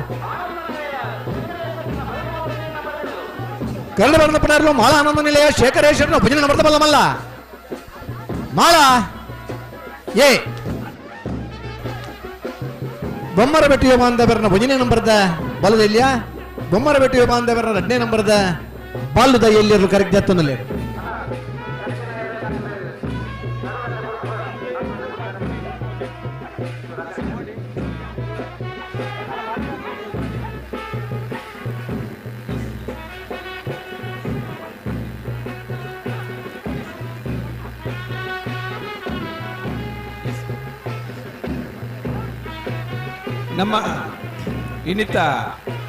ಕನ್ನಡ ಬಣ್ಣಪ್ಪನವರು ಮಾಳ ಆನಂದ ನಿಲಯ ಶೇಖರೇಶ್ವರನ ಭಜನೆ ಬರ್ತಬಲ್ಲ ಮಲ್ಲ ಮಾಳ ಏ ಬೊಮ್ಮರ ಬೆಟ್ಟಿಯ ಬಾಂಧವರನ್ನ ಭಜನೆ ನಂಬರ್ದ ಬಲದ ಇಲ್ಲಿಯ ಬೊಮ್ಮರ ಬೆಟ್ಟಿಯ ಬಾಂಧವರನ್ನ 2ನೇ ನಂಬರ್ದ ಬಾಲುದ ಎಲ್ಲಿರಲು ಕರೆಕ್ಟ್ ಜತ್ತನಲ್ಲಿ. ನಮ್ಮ ಇನ್ನಿತ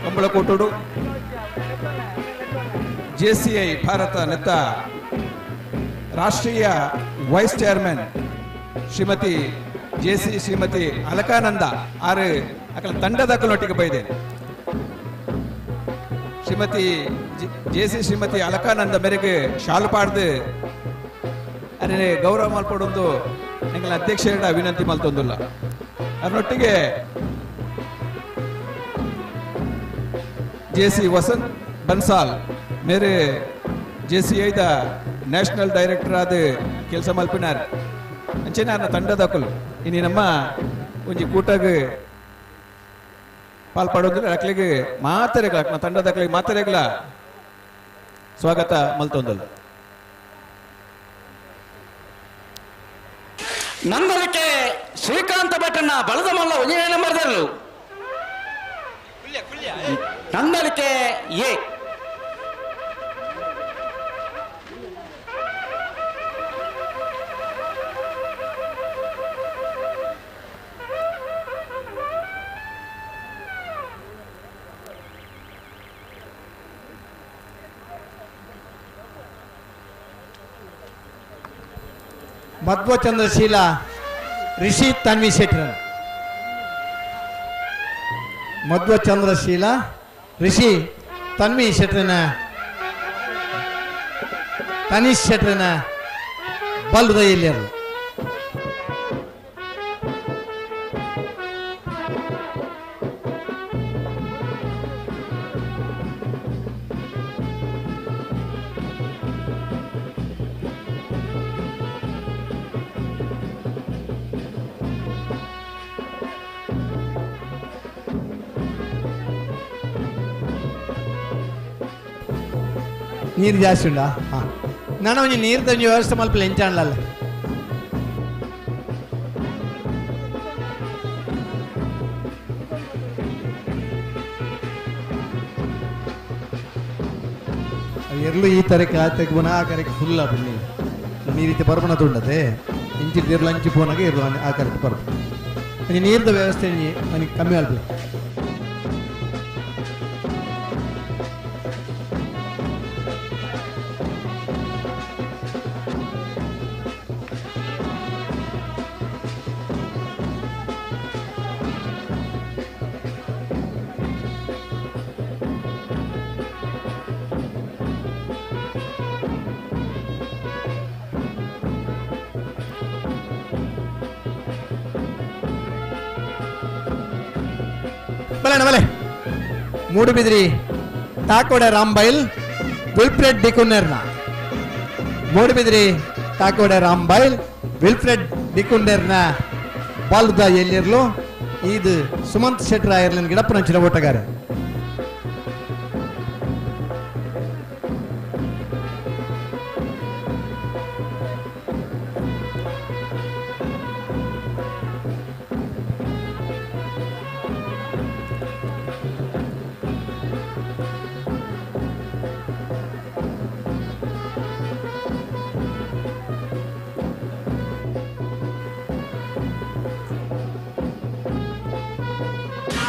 ಕಂಬಳಕೋಟೋಡು ಜೆಸಿಐ ಭಾರತ ನೆತ್ತ ರಾಷ್ಟ್ರೀಯ vice chairman Shrimati JC Shrimati Alakananda ಆರು ಅಕಲ ತಂಡದ ಅಕಲೊಟ್ಟಿಗೆ ಬೈದೇನೆ. ಶ್ರೀಮತಿ ಜೆಸಿ ಶ್ರೀಮತಿ ಅಲಕಾನಂದ ಮೇರೆಗೆ ಶಾಲು ಪಾಡ್ದು ಅರೆ ಗೌರವ ಮಲ್ಪಡೊಂದು ಎಂಗಳ ಅಧ್ಯಕ್ಷರ ವಿನಂತಿ ಮಲ್ತೊಂದುಲ್ಲ. ಅದರೊಟ್ಟಿಗೆ ಜೆ ಸಿ ವಸಂತ್ ಬನ್ಸಾಲ್ ಮೇರೆ ಜೆ ಸಿ ಐದ ನ್ಯಾಷನಲ್ ಡೈರೆಕ್ಟರ್ ಆದ ಕೆಲಸ ಮಲ್ಪಿನಾರ್ ಅಂಚೆನ ತಂಡದಕುಲು ಇನಿ ನಮ್ಮ ಒಂಜಿ ಕೂಟಗ್ ಪಾಲ್ಪಾಡೋದಿಲ್ಲ ಅಕ್ಲಿಗೆ ಮಾತೆರೆಗಳ ಅಕ್ನ ತಂಡದಕ್ಲಿಗೆ ಮಾತೆರೆಗಳ ಸ್ವಾಗತ ಮಲ್ತೊಂದಲ್ಲ. ನಂದಲಿಕೆ ಶ್ರೀಕಾಂತ ಭಟ್ಟಣ್ಣ ಬಳದ ಮಲ್ಲ ಒಂಜನೇ ನಂಬರ್ದಲ್ಲೂ ನಂದಲಿಕೆ ಎ ಮಧ್ವಚಂದ್ರಶೀಲ ರಿಷಿ ತನ್ವಿ ಶೆಟ್ಟರ್ ಮಧ್ವಚಂದ್ರಶೀಲ ರಿಷಿ ತನ್ವಿ ಶೆಟ್ಟರನ ತನೀಶ್ ಶೆಟ್ಟರನ ಬಲ್ದ ಎಲ್ಲಿಯರು. ನೀರು ಜಾಸ್ತಿ ಉಂಡಾ? ಹಾಂ, ನಾನು ಒಂಜಿ ನೀರು ತಂಜಿ ವ್ಯವಸ್ಥೆ ಮಲ್ಪಲೆ ಎಂಚಾಣಲ್ಲ. ಎರ್ಲು ಈ ತರಕ್ಕೆ ಆ ತೆಗ್ಬನ ಆ ಕರೆಗೆ ಫುಲ್ ಆಪು ನೀರು ನೀರಿತ್ತೆ ಬರ್ಬಣ ತುಂಡದೆ ಇಂಚಿ ಇರ್ಲು ಅಂಚಿ ಪೋನಾಗ ಇರ್ಲು ಆ ಕರೆಕ್ಟ್ ಬರ್ಬ ಒಂಜಿ ನೀರ್ದ ವ್ಯವಸ್ಥೆ ಒಂಜಿ ನನಗೆ ಕಮ್ಮಿ ಆಲ್ಪಲೆ. ಬಲೆ ಮೂಡುಬಿದ್ರಿ ತಾಕೋಡೆ ರಾಂಬೈಲ್ ವಿಲ್ಫ್ರೆಡ್ ಡಿಕುನ್ನೇರ್ನ ಮೂಡುಬಿದ್ರಿ ತಾಕೋಡೆ ರಾಂಬೈಲ್ ವಿಲ್ಫ್ರೆಡ್ ಡಿಕುನ್ನೇರ್ನ ಬಾಲ್ದ ಎಲ್ಲಿರ್ಲು ಇದು ಸುಮಂತ್ ಶೆಟ್ಟರ್ ಐರ್ಲೆಂಡ್ ಗಿಡಪ್ಪನಂಚಿನ ಓಟಗಾರ.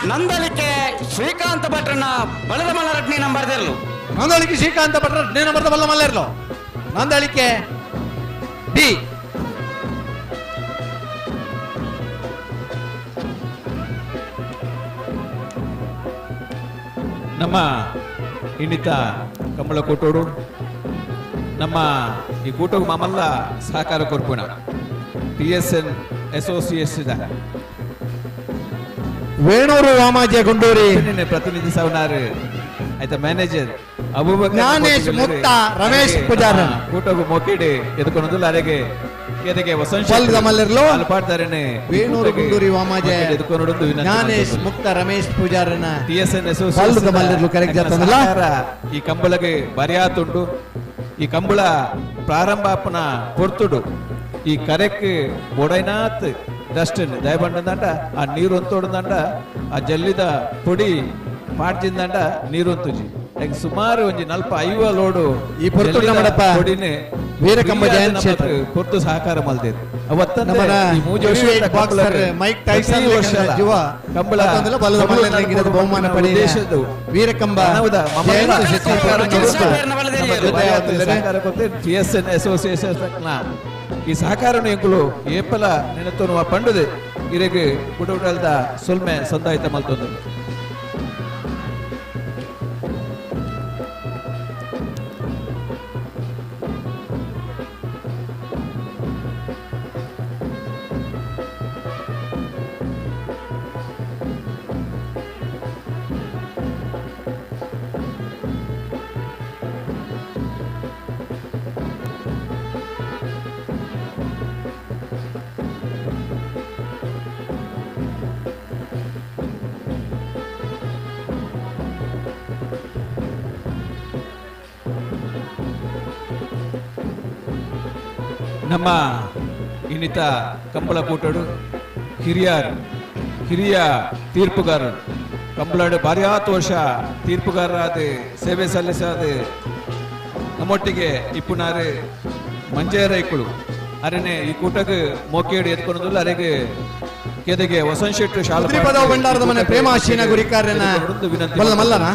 ನಂದಲಿಕೆ ಶ್ರೀಕಾಂತ ಭಟ್ರನ್ನ ಬಳದ ಮಲರಡ್ನಿ ನಂಬರ್ದೆರಲು. ನಂದಳಿಕೆ ಶ್ರೀಕಾಂತ ಭಟ್ರ 2ನೇ ನಂಬರ್ದ ಬಲ್ಲ ಮಲ್ಲೇರ್ಲು. ನಂದಳಿಕೆ ಬಿ. ನಮ್ಮ ಇನ್ನಿತ ಕಂಬಳ ಕೂಟೋಡು ನಮ್ಮ ಈ ಕೂಟವು ಮಾಮಲ್ಲ ಸಹಕಾರ ಕೊರ್ಪುಣ TSN association Venur Vamaje Gunduri ಪ್ರತಿನಿಧಿಸವನಾರು ಆಯ್ತಾ ಮ್ಯಾನೇಜರ್ ಅಬೂಬಕರ್ ಜ್ಞಾನೇಶ್ ಮುಕ್ತ ರಮೇಶ್ ಪೂಜಾರ ಕೂಟಗು ಮೊಕಿಡಿ ಎದುಕೊಂಡು ಅರೆಗೆ ಎದೆಗೆ ವಸಂತ ಬಲ್ದ ಮಲ್ಲೆರ್ಲು ಪಾಡ್ತಾರೇನೆ ವೇಣೂರು ಗುಂಡೂರಿ ವಾಮಾಜೆ ಜ್ಞಾನೇಶ್ ಮುಕ್ತ ರಮೇಶ್ ಪೂಜಾರನ ಟಿಎಸ್ಎನ್ ಬಲ್ದ ಮಲ್ಲೆರ್ಲು ಕರೆಕ್ಟ್ ಜಾತಂದಲ್ಲ. ಈ ಕಂಬಳಗೆ ಬರಿಯಾತುಂಡು. ಈ ಕಂಬಳ ಪ್ರಾರಂಭಾಪನ ಪೊರ್ತುಡು ಈ ಕರೆಕ್ ಬೊಡೈನಾಥ್ ಡಸ್ಟ್ ದಯಬಂಡಂದಾಂಡ ಆ ನೀರು ಒಂತೋಡಂದಾಂಡ ಆ ಜಲ್ಲಿದ ಪೊಡಿ ಪಾಡ್ಜಿಂದಾಂಡ ನೀರು ಒಂತುಜಿ ಸುಮಾರು ಒಂಜಿ 40-50 ಲೋಡು ಈ ಪೊರ್ತು ನಮ್ಮಡಪ್ಪ ಪೊಡಿನೇ ವೀರಕಂಬ ಜಯಂತ್ ಶೆಟ್ರು ಪೊರ್ತು ಸಹಕಾರ ಮಲ್ದೇರು. ಅವತ್ತ ನಮ್ಮನ ಬಾಕ್ಸರ್ ಮೈಕ್ ಟೈಸನ್ ಜುವ ಕಂಬಳ ಬಲದ ಮಲ್ಲೆರ್ಲಿಗೆ ಬಹುಮಾನ ಪಡೆದ ವೀರಕಂಬ ಜಯಂತ್ ಶೆಟ್ಟಿ ಟಿಎಸ್ಎನ್ ಅಸೋಸಿಯೇಷನ್ ಈ ಸಹಕಾರನು ಎಂಕುಲು ಏಪಲ ನೆನತೋನು ಪಂಡುದು ಇರೆಗ್ ಕುಟುಂಬದ ಸೊಲ್ಮೆ ಸಂದಾಯಿತ ಮಲ್ತೊಂದು. ನಮ್ಮ ಇನ್ನಿತ ಕಂಬಳ ಕೂಟಡು ಹಿರಿಯ ತೀರ್ಪುಗಾರರು ಕಂಬಳಾಡು ಭಾರ್ಯಾತ್ ವರ್ಷ ತೀರ್ಪುಗಾರರಾದ ಸೇವೆ ಸಲ್ಲಿಸಾದ ನಮ್ಮೊಟ್ಟಿಗೆ ಇಪ್ಪುನಾರು ಮಂಜೇರೈಕುಳು ಅರನೆ ಈ ಕೂಟಕ್ಕೆ ಮೋಕೇಡು ಎತ್ಕೊಳೋದಿಲ್ಲ ಅರೆಗೆ ಕೆದೆಗೆ ವಸಂತ ಶೆಟ್ರು ಶಾಲು ಪದವು ಭಂಡಾರದ ಮನೆ ಪ್ರೇಮಾಶೀನ ಗುರಿಕಾರ್ಯನ ಬಲ್ಲ ಮಲ್ಲನ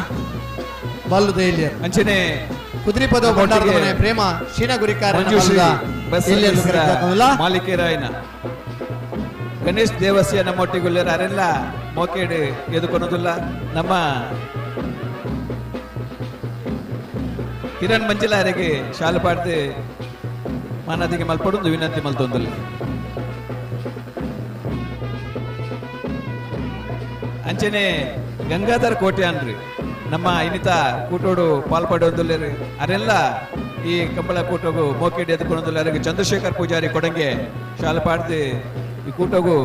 ಬಲ್ಲದ ಎಲ್ಲಿಯರು ಅಂಚನೆ ಕುದ್ರಿ ಪದವು ಭಂಡಾರದ ಮನೆ ಪ್ರೇಮ ಶೀನ ಗುರಿಕಾರ್ಯನ ಬಲ್ಲದ ಎಲ್ಲಿಯರು ಮಾಲಿಕೇರಾಯನ ಗಣೇಶ್ ದೇವಸ್ಯ ನಮ್ಮೊಟ್ಟಿಗುಳ್ಳರ ಅರೆಲ್ಲ ಮೋಕೇಡು ಎದುಕೊಳೋದಿಲ್ಲ. ನಮ್ಮ ಕಿರಣ್ ಮಂಜಲಾರಿಗೆ ಶಾಲು ಪಾಡ್ದು ಮಾನದಿಗೆ ಮಲ್ಪಡೊಂದು ವಿನಂತಿ ಮಲ್ತೊಂದುಲ್ಲ. ಅಂಚನೆ ಗಂಗಾಧರ್ ಕೋಟ್ಯಾನ್ರಿ ನಮ್ಮ ಇನ್ನಿತ ಕೂಟೋಡು ಪಾಲ್ಪಡೊಂದುಲ್ಲೇರು ಅರೆಲ್ಲ ಈ ಕಂಬಳ ಕೂಟೋಗು ಮೋಕೆಡ್ ಎದ್ಕೊಂದುಲ್ಲ. ಅರೆಗೆ ಚಂದ್ರಶೇಖರ್ ಪೂಜಾರಿ ಕೊಡಂಗೆ ಶಾಲು ಪಾಡ್ದು ಈ ಕೂಟೋಗು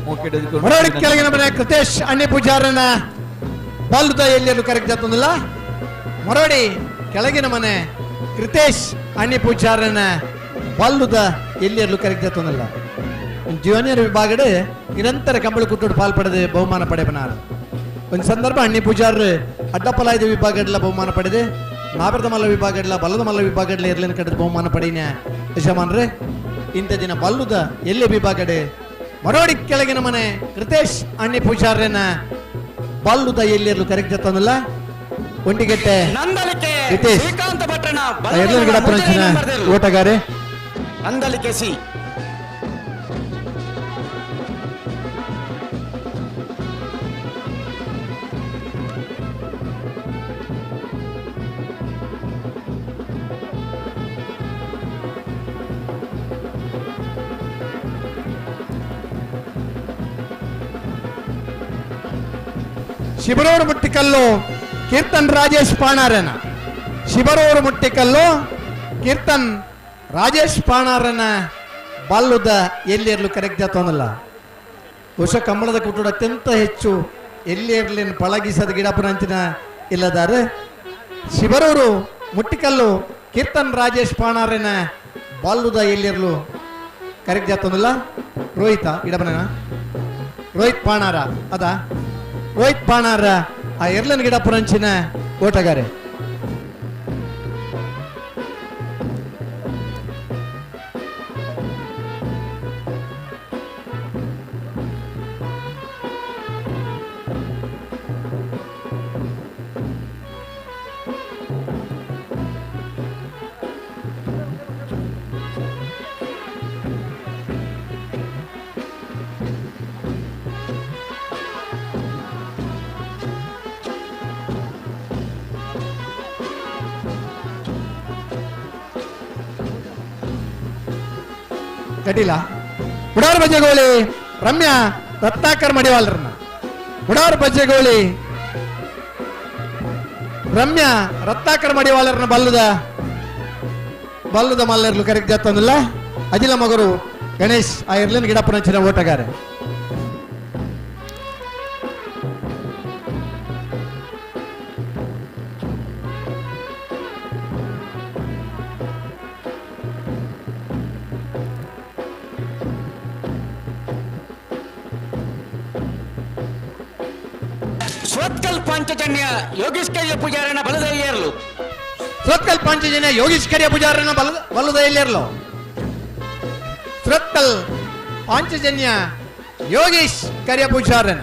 ಮೋಕೆಡ್ ಮರಳಿ ಕೆಳಗಿನ ಮನೆ ಕೃತೇಶ್ ಅಣ್ಣಿ ಪೂಜಾರನ ಬಲ್ಲದ ಎಲ್ಲಿಯರು ಕರೆಕ್ಟ್ ಜಾತೊಂದಿಲ್ಲ. ಮರಳಿ ಕೆಳಗಿನ ಮನೆ ಕೃತೇಶ್ ಅಣ್ಣಿ ಪೂಜಾರನ ಬಲ್ಲದ ಎಲ್ಲಿಯರು ಕರೆಕ್ಟ್ ಜಾತೊಂದಿಲ್ಲ. ಜೂನಿಯರ್ ವಿಭಾಗಡೆ ನಿರಂತರ ಕಂಬಳಿ ಕೂಟೋಡು ಪಾಲ್ಪಡೆದು ಬಹುಮಾನ ಪಡೆಯಬನಾರು. ಒಂದು ಸಂದರ್ಭ ಅಣ್ಣಿ ಪೂಜಾರರು ಅಡ್ಡಪಲಾಯ್ದ ವಿಭಾಗಡ್ಲ ಬಹುಮಾನ ಪಡೆದು ನಾಬರದ ಮಲ್ಲ ವಿಭಾಗಡ್ಲ ಬಲ್ಲದ ಮಲ್ಲ ವಿಭಾಗಡ್ಲ ಎರ್ಲಿನ ಕಡೆದ ಬಹುಮಾನ ಪಡೆಯ ಯಜಮಾನ್ರೆ. ಇಂಥ ದಿನ ಬಲ್ಲುದ ಎಲ್ಲಿ ವಿಭಾಗಡೆ ಮರೋಡಿ ಕೆಳಗಿನ ಮನೆ ಕೃತೇಶ್ ಅಣ್ಣಿ ಪೂಜಾರ್ಯನ ಬಲ್ಲುದ ಎಲ್ಲಿರಲು ಕರೆಕ್ಟ್ ಜತ್ತನಲ್ಲ. ಒಂಟಿಗೆಟ್ಟೆ ರಿತೇಶ್ ಎರ್ಲಿನ ಗಿಡ ಪುರಂಚಿನ ಓಟಗಾರೆ ನಂದಲಿಕೆ ಸಿ ಶಿಬರೂರು ಮುಟ್ಟಿಕಲ್ಲು ಕೀರ್ತನ್ ರಾಜೇಶ್ ಪಾಣಾರನ ಶಿಬರೂರು ಮುಟ್ಟಿಕಲ್ಲು ಕೀರ್ತನ್ ರಾಜೇಶ್ ಪಾಣಾರನ ಬಲ್ಲುದ ಎಲ್ಲಿರಲು ಕರೆಕ್ಟ್ ಜಾತೋನಲ್ಲ. ಬಹುಶಃ ಕಂಬಳದ ಕುಟುಂಬ ಅತ್ಯಂತ ಹೆಚ್ಚು ಎಲ್ಲಿರಲಿನ ಪಳಗಿಸದ ಗಿಡಪುರಂಚಿನ ಇಲ್ಲದಾರೆ. ಶಿಬರೂರು ಮುಟ್ಟಿಕಲ್ಲು ಕೀರ್ತನ್ ರಾಜೇಶ್ ಪಾಣಾರನ ಬಲ್ಲುದ ಎಲ್ಲಿರಲು ಕರೆಕ್ಟ್ ಜಾತೋನಲ್ಲ. ರೋಹಿತ ಗಿಡಪನ ರೋಹಿತ್ ಪಾಣಾರ ಅದ ರೋಹಿತ್ ಪಾಣಾರ ಆ ಎರ್ಲನ್ ಗಿಡ ಪುರಂಚಿನ ಓಟಗಾರೆ. ಕಟೀಲ ಉಡಾರ್ ಬಜ್ಜೆಗೋಳಿ ರಮ್ಯಾ ರತ್ನಾಕರ್ ಮಡಿವಾಳರನ್ನ ಉಡಾರ್ ಬಜ್ಜೆಗೋಳಿ ರಮ್ಯಾ ರತ್ನಾಕರ್ ಮಡಿವಾಳರನ್ನ ಬಲ್ಲದ ಬಲ್ಲದ ಮಲ್ಲರ್ಲು ಕರೆಕ್ಟ್ ಜಾತಂದಿಲ್ಲ ಅಜಿಲ ಮಗರು ಗಣೇಶ್ ಆ ಇರ್ಲಿನ ಗಿಡಪ್ಪನ ಓಟಗಾರೆ ಸ್ವತ್ಕಲ್ ಪಾಂಚಜನ್ಯ ಯೋಗೇಶ್ ಕರಿಯ ಪೂಜಾರನ ಬಲದ ಏರ್ಲು ಸುರತ್ಕಲ್ ಪಾಂಚಜನ್ಯ ಯೋಗೇಶ್ ಕರಿಯ ಪೂಜಾರನ ಬಲದ ಎಲ್ಲಿರಲು ಸುರತ್ಕಲ್ ಪಾಂಚಜನ್ಯ ಯೋಗೇಶ್ ಕರಿಯ ಪೂಜಾರನ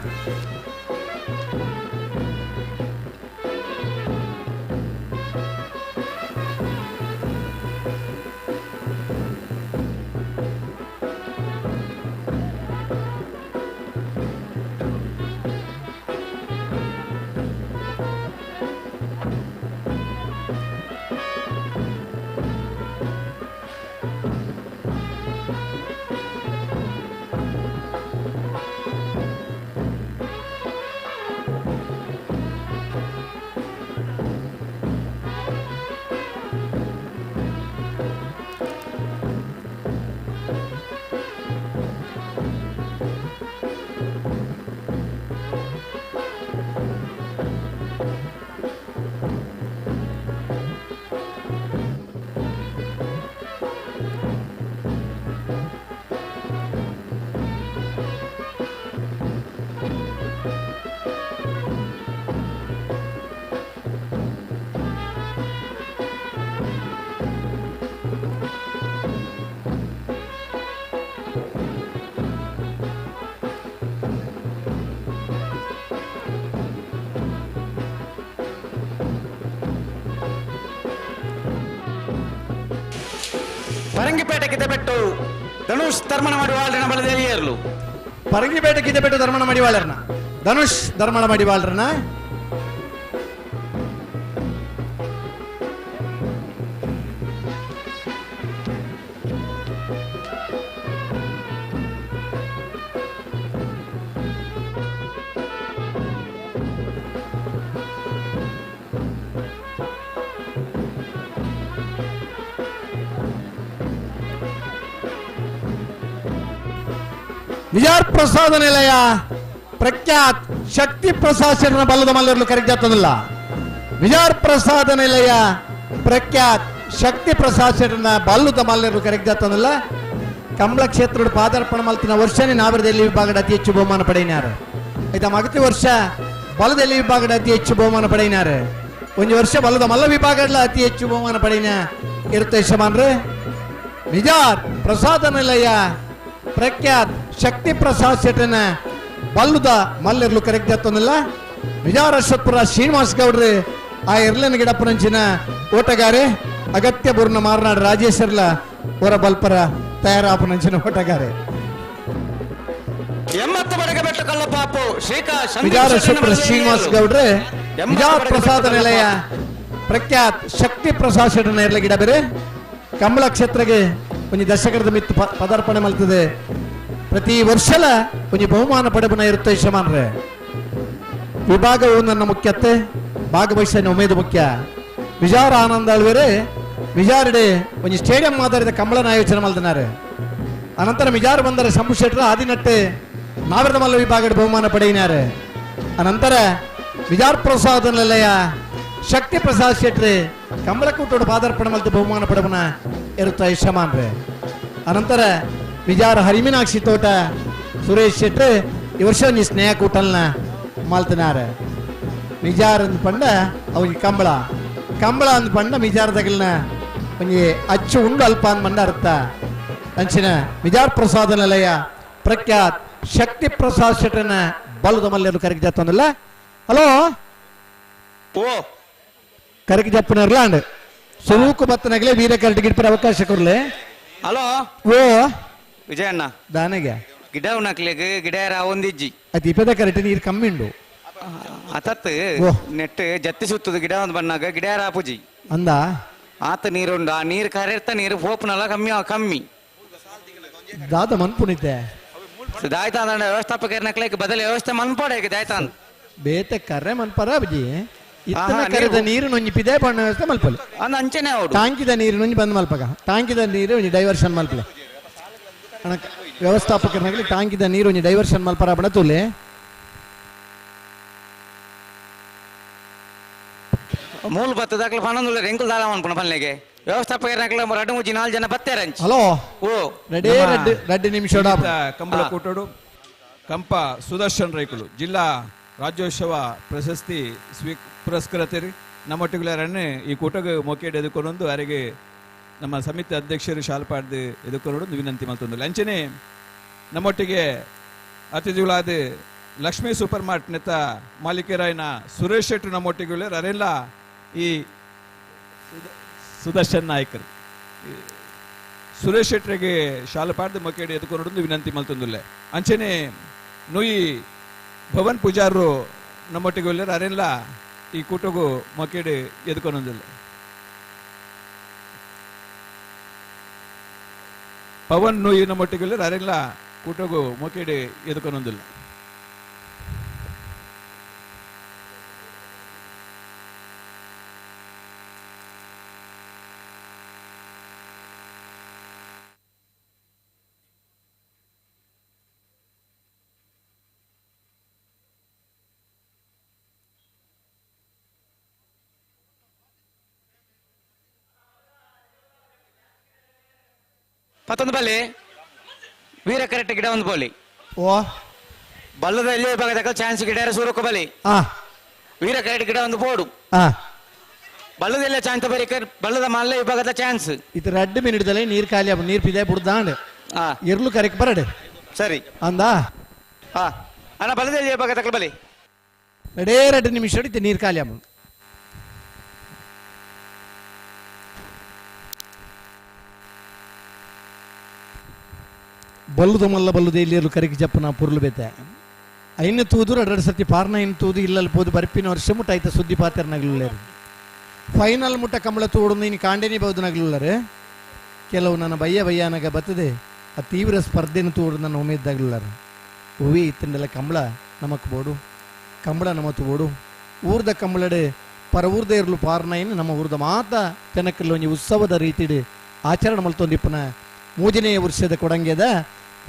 ಪರಂಗಿಪೇಟೆ ಕಿದೆಬೆಟ್ಟು ಧನುಷ್ ಧರ್ಮಣ ಮಾಡಿವಾಳರನ ಬಲದ ಏರ್ಲು ಪರಂಗಿಪೇಟೆ ಕಿದೆಬೆಟ್ಟು ಧರ್ಮಣ ಮಡಿವಾಳರನ ಧನುಷ್ ಧರ್ಮಣ ಮಡಿವಾಳರನ ವಿಜಾರ್ ಪ್ರಸಾದ ನಿಲಯ ಪ್ರಖ್ಯಾತ್ ಶಕ್ತಿ ಪ್ರಸಾದ್ ಶರಣನ ಬಲ್ಲದ ಮಲ್ಲರ್ಲು ಕರೆಕ್ಟ್ ಜಾತದಲ್ಲ ವಿಜಾರ್ ಪ್ರಸಾದ ನಿಲಯ ಪ್ರಖ್ಯಾತ್ ಶಕ್ತಿ ಪ್ರಸಾದ್ ಶರಣನ ಬಲ್ಲದ ಮಲ್ಲರ್ಲು ಕರೆಕ್ಟ್ ಜಾತದಲ್ಲ ಕಮಲ ಕ್ಷೇತ್ರದ ಪಾದಾರ್ಪಣ ಮಲ್ತಿನ ವರ್ಷನೇ ನಾವರದಲ್ಲಿ ವಿಭಾಗದ ಅತಿ ಹೆಚ್ಚು ಬಹುಮಾನ ಪಡೆಯಿನಾರು ಆಯ್ತಾ ಮಗತಿ ವರ್ಷ ಬಲದಲ್ಲಿ ವಿಭಾಗದ ಅತಿ ಹೆಚ್ಚು ಬಹುಮಾನ ಪಡೆಯಿನಾರು ಒಂದು ವರ್ಷ ಬಲದ ಮಲ್ಲ ವಿಭಾಗದ ಅತಿ ಹೆಚ್ಚು ಬಹುಮಾನ ಪಡೆಯಿನ ಇರುತ್ತೆ ಯಜಮಾನ್ರೆ ವಿಜಾರ್ ಪ್ರಸಾದ ನಿಲಯ ಪ್ರಖ್ಯಾತ್ ಶಕ್ತಿ ಪ್ರಸಾದ್ ಶೆಟ್ಟನ ಬಲ್ಲುದ ಮಲ್ಲಿರ್ಲು ಕರೆಕ್ಟ್ ಜಾತಂದಿಲ್ಲ ವಿಜಾರಶ್ವತ್ಪುರ ಶ್ರೀನಿವಾಸ್ ಗೌಡ್ರಿ ಆ ಇರ್ಲನ ಗಿಡಪ್ಪನಂಚಿನ ಓಟಗಾರೆ ಅಗತ್ಯ ಬುರ್ನ ಮಾರನಾಡು ರಾಜೇಶ್ವರ್ಲ ಹೊರ ಬಲ್ಪರ ತಯಾರಾಪನಂಚಿನ ಓಟಗಾರೆ 80 ಬಡಗಬೆಟ್ಟು ಕಳ್ಳಪಾಪು ಶ್ರೀಕಾ ವಿಜಾರಶ್ವತ್ಪುರ ಶ್ರೀನಿವಾಸ್ ಗೌಡ್ರೆ ವಿಜಾರ್ ಪ್ರಸಾದ ನಿಲಯ ಪ್ರಖ್ಯಾತ್ ಶಕ್ತಿ ಪ್ರಸಾದ್ ಶೆಟ್ಟನ ಇರ್ಲ ಗಿಡ ಬೇರೆ ಕಮಲ ಕ್ಷೇತ್ರಗೆ ಒಂಜಿ ದಶಕರದ ಮಿತ್ತು ಪದಾರ್ಪಣೆ ಮಲ್ತದೆ ಪ್ರತಿ ವರ್ಷಲ ಒಂಜಿ ಬಹುಮಾನ ಪಡೆಬನ ಇರುತ್ತೆ ಯಜಮಾನ್ರೆ ವಿಭಾಗವು ನನ್ನ ಮುಖ್ಯತೆ ಭಾಗವಹಿಸ ಉಮೇದು ಮುಖ್ಯ ವಿಜಾರ ಆನಂದ ಅಳ್ವೇರೆ ವಿಜಾರಡೆ ಒಂಜಿ ಸ್ಟೇಡಿಯಂ ಆಧಾರಿತ ಕಮಲನ ಆಯೋಜನೆ ಮಲ್ದಿನಾರೆ ಅನಂತರ ವಿಜಾರ ಬಂದರೆ ಶಂಭು ಶೆಟ್ಟರ ಆದಿನಟ್ಟೆ ನಾವರದ ಮಲ್ಲ ವಿಭಾಗದ ಬಹುಮಾನ ಪಡೆಯಿನಾರೆ ಅನಂತರ ವಿಜಾರ್ ಪ್ರಸಾದ ನಿಲಯ ಶಕ್ತಿ ಪ್ರಸಾದ್ ಶೆಟ್ರಿ ಕಮಲಕೂಟೋಡು ಪಾದಾರ್ಪಣೆ ಮಲ್ತು ಬಹುಮಾನ ಪಡೆಬನ ಇರುತ್ತ ಯಜಮಾನ್ರೆ ಅನಂತರ ವಿಜಾರ ಹರಿಮೀನಾಕ್ಷಿ ತೋಟ ಸುರೇಶ್ ಶೆಟ್ರಿ ಈ ವರ್ಷ ನೀ ಸ್ನೇಹ ಕೂಟಲ್ನ ಮಾಲ್ತಿನಾರೆ ವಿಜಾರ್ ಅಂದ್ ಪಂಡ ಅವಿಗೆ ಕಂಬಳ ಕಂಬಳ ಅಂದ್ ಪಂಡ ವಿಜಾರ ತಗಲ್ನ ಒಂಜಿ ಅಚ್ಚು ಉಂಡು ಅಲ್ಪ ಅಂದ್ ಮಂಡ ಅರ್ಥ ಅಂಚಿನ ವಿಜಾರ್ ಪ್ರಸಾದ ನಿಲಯ ಪ್ರಖ್ಯಾತ್ ಶಕ್ತಿ ಪ್ರಸಾದ್ ಶೆಟ್ಟನ ಬಲದ ಮಲ್ಲೆರು ಕರೆಗೆ ಜಾತಂದಿಲ್ಲ ಹಲೋ ಓ ಕರೆಗೆ ಜಪ್ಪನರ್ಲಾಂಡ್ ಸುರೂಕು ಬತ್ತನಗಲೇ ವೀರ ಕರಟಿ ಗಿಡ್ಪರ ಅವಕಾಶ ಕೊರ್ಲೆ ಹಲೋ ಓ ವಿಜಯಣ್ಣ ದಾನಗೆ ಗಿಡ ಉಣಕ್ಲೆಗ್ ಗಿಡ ಒಂದಿಜ್ಜಿ ಅದು ಇಪ್ಪದ ಕರೆಕ್ಟ್ ನೀರು ಕಮ್ಮಿ ಉಂಡು ಅತತ್ ನೆಟ್ ಜತ್ತಿ ಸುತ್ತದ ಗಿಡ ಒಂದು ಬಣ್ಣಾಗ ಗಿಡ ಆಪುಜಿ ಅಂದ ಆತ ನೀರುಂಡು ಆ ನೀರು ಕರೆರ್ತ ನೀರು ಪೋಪುನಲ ಕಮ್ಮಿ ಕಮ್ಮಿ ದಾದ ಮನ್ಪುನಿತೆ ದಾಯ್ತಾಂದ ವ್ಯವಸ್ಥಾಪಕರ ಬದಲು ವ್ಯವಸ್ಥೆ ಮನ್ಪೋಡೆ ದಾಯ್ತಾಂದ್ ಬೇತೆ ಕರೆ ಮನ್ಪರ ಅಬ್ಜಿ ಇತ್ತನ ಕರೆದ ನೀರು ನೊಂಜಿ ಪಿದೆ ಬಣ್ಣ ವ್ಯವಸ್ಥೆ ಮಲ್ಪಲೆ ಅಂದ ಅಂಚನೆ ಟಾಂಕಿದ ನೀರು ನೊಂಜಿ ಬಂದ್ ಮಲ್ಪಗ ಟಾಂಕಿದ ನೀರು ಒಂಜಿ ಡೈವರ್ಷನ್ ಮಲ್ಪಲೆ ವ್ಯವಸ್ಥಾಪಕರನಾಗಲಿ ಟಾಂಕಿದ ನೀರು ಒಂಜಿ ಡೈವರ್ಷನ್ ಮಲ್ಪರ ಬಣ ತುಲೆ ಮೂಲ ಬತ್ತದಾಕ್ಲ ಪನ್ನೊಂದು ಎಂಕುಲ್ ದಾಲ ಮನ್ಪುಣ ಪನ್ಲೆಗೆ ವ್ಯವಸ್ಥಾಪಕರನಾಗಲಿ ರಡ್ಡು ಮೂಜಿ ನಾಲ್ ಜನ ಬತ್ತೇರ ಹಲೋ ಓ ರೆಡಿ ರೆಡ್ ರೆಡ್ಡಿ ನಿಮಿಷ ಕಂಬಳ ಕೂಟೋಡು ಕಂಪ ಸುದರ್ಶನ್ ರೈಕುಲು ಜಿಲ್ಲಾ ರಾಜ್ಯೋತ್ಸವ ಪ್ರಶಸ್ತಿ ಪುರಸ್ಕೃತರು ನಮ್ಮೊಟ್ಟಿಗೆ ಈ ಕೂಟಗೆ ಮೊಕೇಡ್ ಎದುಕೊಂಡೊಂದು ಅರೆಗೆ ನಮ್ಮ ಸಮಿತಿ ಅಧ್ಯಕ್ಷರು ಶಾಲ್ಪಾಡ್ದು ಎದುಕೊಂಡು ವಿನಂತಿ ಮಲ್ತೊಂದು ಅಂಚನೆ ನಮ್ಮೊಟ್ಟಿಗೆ ಅತಿಥಿಗಳಾದ ಲಕ್ಷ್ಮೀ ಸೂಪರ್ ಮಾರ್ಟ್ ನೆತ್ತ ಮಾಲೀಕರಾಯನ ಸುರೇಶ್ ಶೆಟ್ರು ನಮ್ಮೊಟ್ಟಿಗೆ ಅರೆಲ್ಲ ಈ ಸುದರ್ಶನ್ ನಾಯಕರು ಸುರೇಶ್ ಶೆಟ್ಟರಿಗೆ ಶಾಲಪಾಡ್ದು ಮೊಕೇಡಿ ಎದುಕೊಂಡು ವಿನಂತಿ ಮಲ್ತೊಂದುಲ್ಲೆ ಅಂಚನೆ ನುಯಿ ಭವನ್ ಪೂಜಾರರು ನಮ್ಮೊಟ್ಟಿಗೆ ಉಲ್ಲೇರು ಅರೆಲ್ಲ ಈ ಕೂಟಗೂ ಮೊಕೇಡಿ ಎದುಕೊಂಡೊಂದಿಲ್ಲ ಪವನ್ ನುಯಿ ನಮ್ಮೊಟ್ಟಿಗೆ ಉಲ್ಲೇರು ಅರೆಲ್ಲ ಕೂಟಗೂ ಮೊಕೇಡಿ ಎದುಕೊಂಡೊಂದಿಲ್ಲ. ಮತ್ತೊಂದು ಬಲ್ಲಿ ವೀರ ಕರೆಕ್ಟ್ ಗಿಡ ಒಂದು ಬೋಲಿ ಓ ಬಲ್ಲದ ಎಲ್ಲಿ ವಿಭಾಗದ ಚಾನ್ಸ್ ಗಿಡ ಸೂರಕ್ಕ ಬಲಿ ವೀರ ಕರೆಕ್ಟ್ ಗಿಡ ಒಂದು ಬೋಡು ಬಲ್ಲದೆಲ್ಲ ಚಾನ್ಸ್ ಬರಿ ಬಲ್ಲದ ಮಲ್ಲ ವಿಭಾಗದ ಚಾನ್ಸ್ ಇದು ರೆಡ್ ಮಿನಿಟ್ದಲ್ಲಿ ನೀರು ಖಾಲಿ ನೀರು ಪಿದೆ ಬುಡ್ದಾಂಡ್ ಇರ್ಲು ಕರೆಕ್ಟ್ ಬರಡೆ ಸರಿ ಅಂದ ಅಣ್ಣ ಬಲ್ಲದ ವಿಭಾಗದ ಬಲಿ ಎರಡೇ ಎರಡು ನಿಮಿಷ ಇತ್ತು ನೀರು ಖಾಲಿ ಅಮ್ಮ ಬಲ್ಲುದು ಮಲ್ಲ ಬಲ್ಲುದು ಎಲ್ಲಿಯರು ಕರಿಗೆ ಜಪ್ಪನ ಪುರ್ಲು ಬೇತೆ ಐನ ತೂದು ಎರಡು ಸರ್ತಿ ಪಾರ್ನ ಐನ ತೂದು ಇಲ್ಲಲ್ಲಿ ಪೋದು ಬರ್ಪಿನ ವರ್ಷ ಮುಟ್ಟ ಆಯ್ತ ಸುದ್ದಿ ಪಾತ್ರ ನಗಲುಳ್ಳರು ಫೈನಲ್ ಮುಟ್ಟ ಕಮಲ ತೂಡು ನೀನು ಕಾಂಡೇನಿ ಬಹುದು ನಗಲುಳ್ಳರು ಕೆಲವು ನನ್ನ ಬಯ್ಯ ಬಯ್ಯಾನಗ ಬತ್ತದೆ ಆ ತೀವ್ರ ಸ್ಪರ್ಧೆನ ತೂಡು ನನ್ನ ಉಮೇದ್ದಾಗಲುಳ್ಳರು ಹೂವಿ ಇತ್ತಂಡೆಲ್ಲ ಕಮಲ ನಮಕ್ ಬೋಡು ಕಮಲ ನಮತ್ತು ಬೋಡು ಊರ್ದ ಕಮಲಡೆ ಪರ ಊರ್ದ ಇರಲು ಪಾರ್ನೈನ್ ನಮ್ಮ ಊರ್ದ ಮಾತ ತೆನಕಲ್ಲ ಒಂಜಿ ಉತ್ಸವದ ರೀತಿಡು ಆಚರಣೆ ಮಲ್ತೊಂದಿಪ್ಪನ ಮೂಜನೆಯ ವರ್ಷದ ಕೊಡಂಗೆದ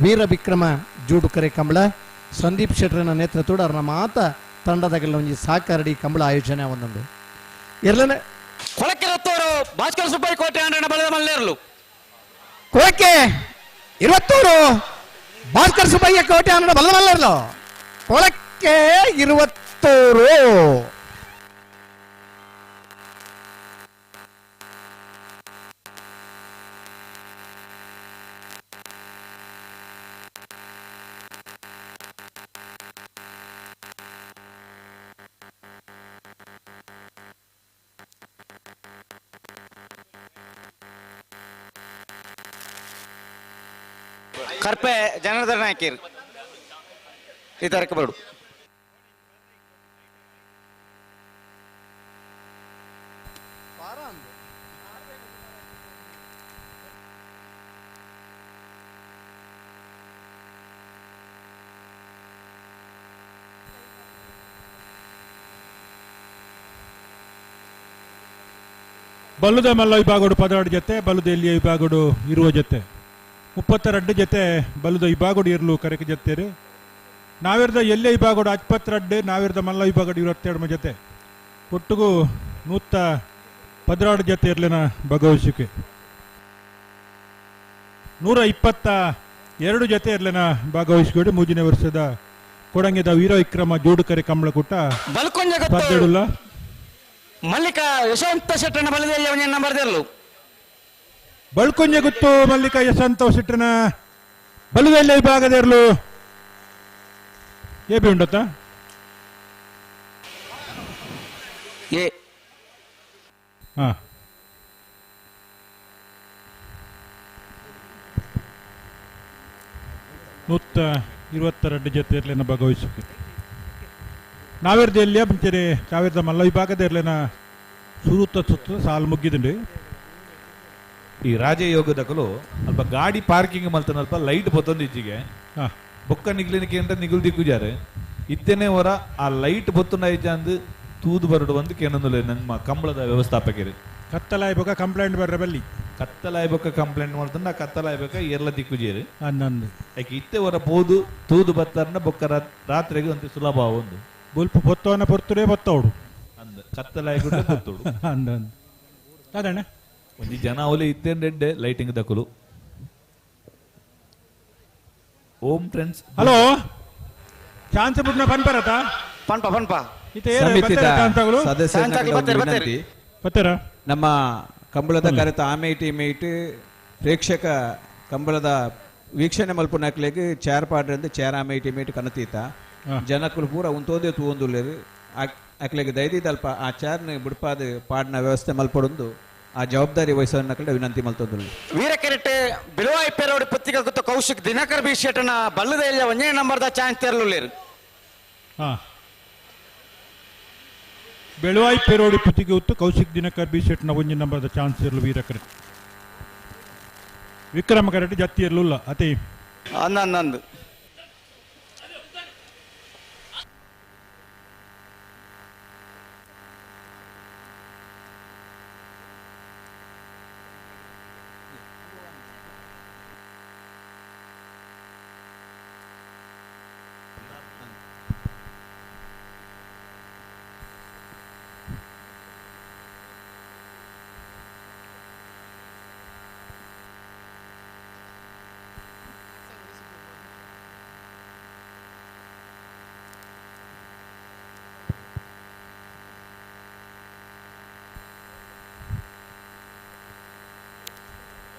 ವೀರ ವಿಕ್ರಮ ಜೂಡುಕರೆ ಕಂಬಳ ಸಂದೀಪ್ ಶೆಟ್ಟರನ ನೇತೃತ್ವದ ಅವರ ಮಾತ ತಂಡದಾಗಲ್ಲ ಒಂಜಿ ಸಾಕಾರಡಿ ಕಂಬಳ ಆಯೋಜನೆ ಒಂದೊಂದು ಎರಡನೇ ಕೊಳಕೆರತ್ತೂರು ಭಾಸ್ಕರ ಸುಬ್ಬಯ್ಯ ಕೋಟೆ ಅಂಡಣ ಬಲದ ಮಲ್ಲೇರ್ಲು ಕೊಳಕೆ ಇರುವತ್ತೂರು ಭಾಸ್ಕರ ಸುಬ್ಬಯ್ಯ ಕೋಟೆ ಅಂಡಣ ಬಲದ ಮಲ್ಲೇರ್ಲು ಕೊಳಕೆ ಇರುವತ್ತೂರು ಕರ್ಪೆ ಜನಾರ್ದನ ನಾಯಕರು ಈ ತರಕ್ಕೆ ಬರಡು ಬಲ್ಲುದ ಮಲ್ಲ ವಿಭಾಗಡು 16 ಜೊತೆ, ಬಲ್ಲುದ ಎಲ್ಲಿಯ ವಿಭಾಗಡು 20 ಜೊತೆ, 32 ಜೊತೆ ಬಲ್ಲುದ ವಿಭಾಗಡು ಇರಲು ಕರೆಕ ಜೊತೆರು. ನಾವಿರದ ಎಲ್ಲೇ ವಿಭಾಗಡು 22, ನಾವಿರದ ಮಲ್ಲ ವಿಭಾಗಡು 22 ಜೊತೆ, ಒಟ್ಟಿಗೂ 116 ಜೊತೆ ಇರಲಿನ ಭಾಗವಹಿಸಿಕೆ. 122 ಜೊತೆ ಇರಲಿನ ಭಾಗವಹಿಸಿಕೊಂಡು ಮೂಜನೇ ವರ್ಷದ ಕೊಡಂಗಿದ ವೀರ ವಿಕ್ರಮ ಜೋಡುಕರೆ ಕಮಲಕೂಟ ಸ್ಪರ್ಧೆಡುಲ್ಲ. ಮಲ್ಲಿಕಾ ಯಶವಂತ ಶೆಟ್ಟನ ಬಲದಲ್ಲಿ ಅವನ ಬರೆದಿರಲು ಬಳ್ಕೊಂಜೆ ಗುತ್ತು ಮಲ್ಲಿಕಾ ಯಶವಂತ ಶೆಟ್ಟನ ಬಲದಲ್ಲಿ ವಿಭಾಗದ ಇರಲು ಎ ಬಿ ಉಂಡತ್ತ ಎ ಹಾ 122 ಜೊತೆ ಇರಲಿನ ಭಾಗವಹಿಸಿಕೆ. ನಾವಿರದ ಎಲ್ಲಿಯ ಮುಂಚೆ ಸಾವಿರದ ಮಲ್ಲ ವಿಭಾಗದ ಇರಲಿನ ಸುರುತ್ತ ಸುತ್ತ ಸಾಲು ಮುಗ್ಗಿದುಂಡು. ಈ ರಾಜಯೋಗದಕಲು ಅಲ್ಪ ಗಾಡಿ ಪಾರ್ಕಿಂಗ್ ಮಲ್ತನ ಅಲ್ಪ ಲೈಟ್ ಬತ್ತೊಂದು ಇಜ್ಜಿಗೆ ಬೊಕ್ಕ ನಿಗ್ಲಿನಿಕೆ ಅಂತ ನಿಗುಲ್ ದಿಕ್ಕುಜಾರೆ ಇತ್ತೇನೆ ಹೊರ ಆ ಲೈಟ್ ಬೊತ್ತುನ ಇಜ್ಜಂದು ತೂದು ಬರಡು ಒಂದು ಕೇನೊಂದುಲೆ ನಮ್ಮ ಕಂಬಳದ ವ್ಯವಸ್ಥಾಪಕರು ಕತ್ತಲಾಯ್ ಬೊಕ್ಕ ಕಂಪ್ಲೇಂಟ್ ಬರ್ರೆ ಬಲ್ಲಿ ಕತ್ತಲಾಯ್ ಬೊಕ್ಕ ಕಂಪ್ಲೇಂಟ್ ಮಾಡ್ತಂದ ಕತ್ತಲಾಯ್ ಬೊಕ್ಕ ಎರ್ಲ ದಿಕ್ಕುಜೇರು ಅನ್ನಂದು ಯಾಕೆ ಇತ್ತೆ ಹೊರ ಪೋದು ತೂದು ಬತ್ತಾರನ ಬೊಕ್ಕ ರಾತ್ರಿಗೆ ಒಂದು ಸುಲಭ ಒಂದು ಬುಲ್ಪು ಪೊತ್ತವನ ಪೊರ್ತುರೇ ಬೊತ್ತವಡು ಅಂದ ಕತ್ತಲಾಯ್ ಕೂಡ ಬೊತ್ತೋಡು ಅಂದಂದು ಅದಣ್ಣ ಒಂಜಿ ಜನ ಅವಲೆ ಇತ್ತೇನ್ ರೆಡ್ಡೆ ಲೈಟಿಂಗ್ ದಕುಲು ಓಂ ಫ್ರೆಂಡ್ಸ್ ಹಲೋ ಚಾನ್ಸ್ ಬುಡ್ನ ಪನ್ಪರತ ಪನ್ಪ ಪನ್ಪ ಸದಸ್ಯರ ನಮ್ಮ ಕಂಬಳದ ಕರೆತ ಆಮೇಟಿ ಮೇಟ್ ಪ್ರೇಕ್ಷಕ ಕಂಬಳದ ವೀಕ್ಷಣೆ ಮಲ್ಪುನಕ್ಲೆಗ್ ಚೇರ್ ಪಾಡ್ರಂದು ಚೇರ್ ಆಮೇಟಿ ಮೇಟ್ ಕನತೀತ ಜನಕುಲು ಪೂರ ಉಂತೋದೇ ತೂವೊಂದುಲ್ಲೆರ್ ಅಕ್ಲೆಗ್ ದಯದೀತ ಅಲ್ಪ ಆ ಚೇರ್ನ ಬುಡ್ಪಾದ್ ಪಾಡ್ನ ವ್ಯವಸ್ಥೆ ಮಲ್ಪೊಡೊಂದು ಆ ಜವಾಬ್ದಾರಿ ವಹಿಸೋನಕಲ್ಡ ವಿನಂತಿ ಮಲ್ತೊಂದುಲ್ಲೆ. ವೀರಕೆರೆಟ್ ಬಿಳುವಾಯಿ ಪೇರೋಡಿ ಪುತ್ತಿಗೆ ಗುತ್ತ ಕೌಶಿಕ್ ದಿನಕರ್ ಬಿ ಶೆಟ್ಟನ ಬಲ್ಲದ ಎಲ್ಲ ಒಂದೇ ನಂಬರ್ದ ಚಾನ್ಸ್ ತೆರಲುಲ್ಲೇರು. ಬೆಳುವಾಯಿ ಪೇರೋಡಿ ಪುತ್ತಿಗೆ ಉತ್ತು ಕೌಶಿಕ್ ದಿನಕರ್ ಬಿ ಶೆಟ್ಟನ ಒಂಜಿ ನಂಬರ್ದ ಚಾನ್ಸ್ ಇರಲು ವೀರಕರೆಟ್ ವಿಕ್ರಮ ಕರೆಟ್ ಜತ್ತಿ ಇರಲಿಲ್ಲ ಅತಿ ಅಂದ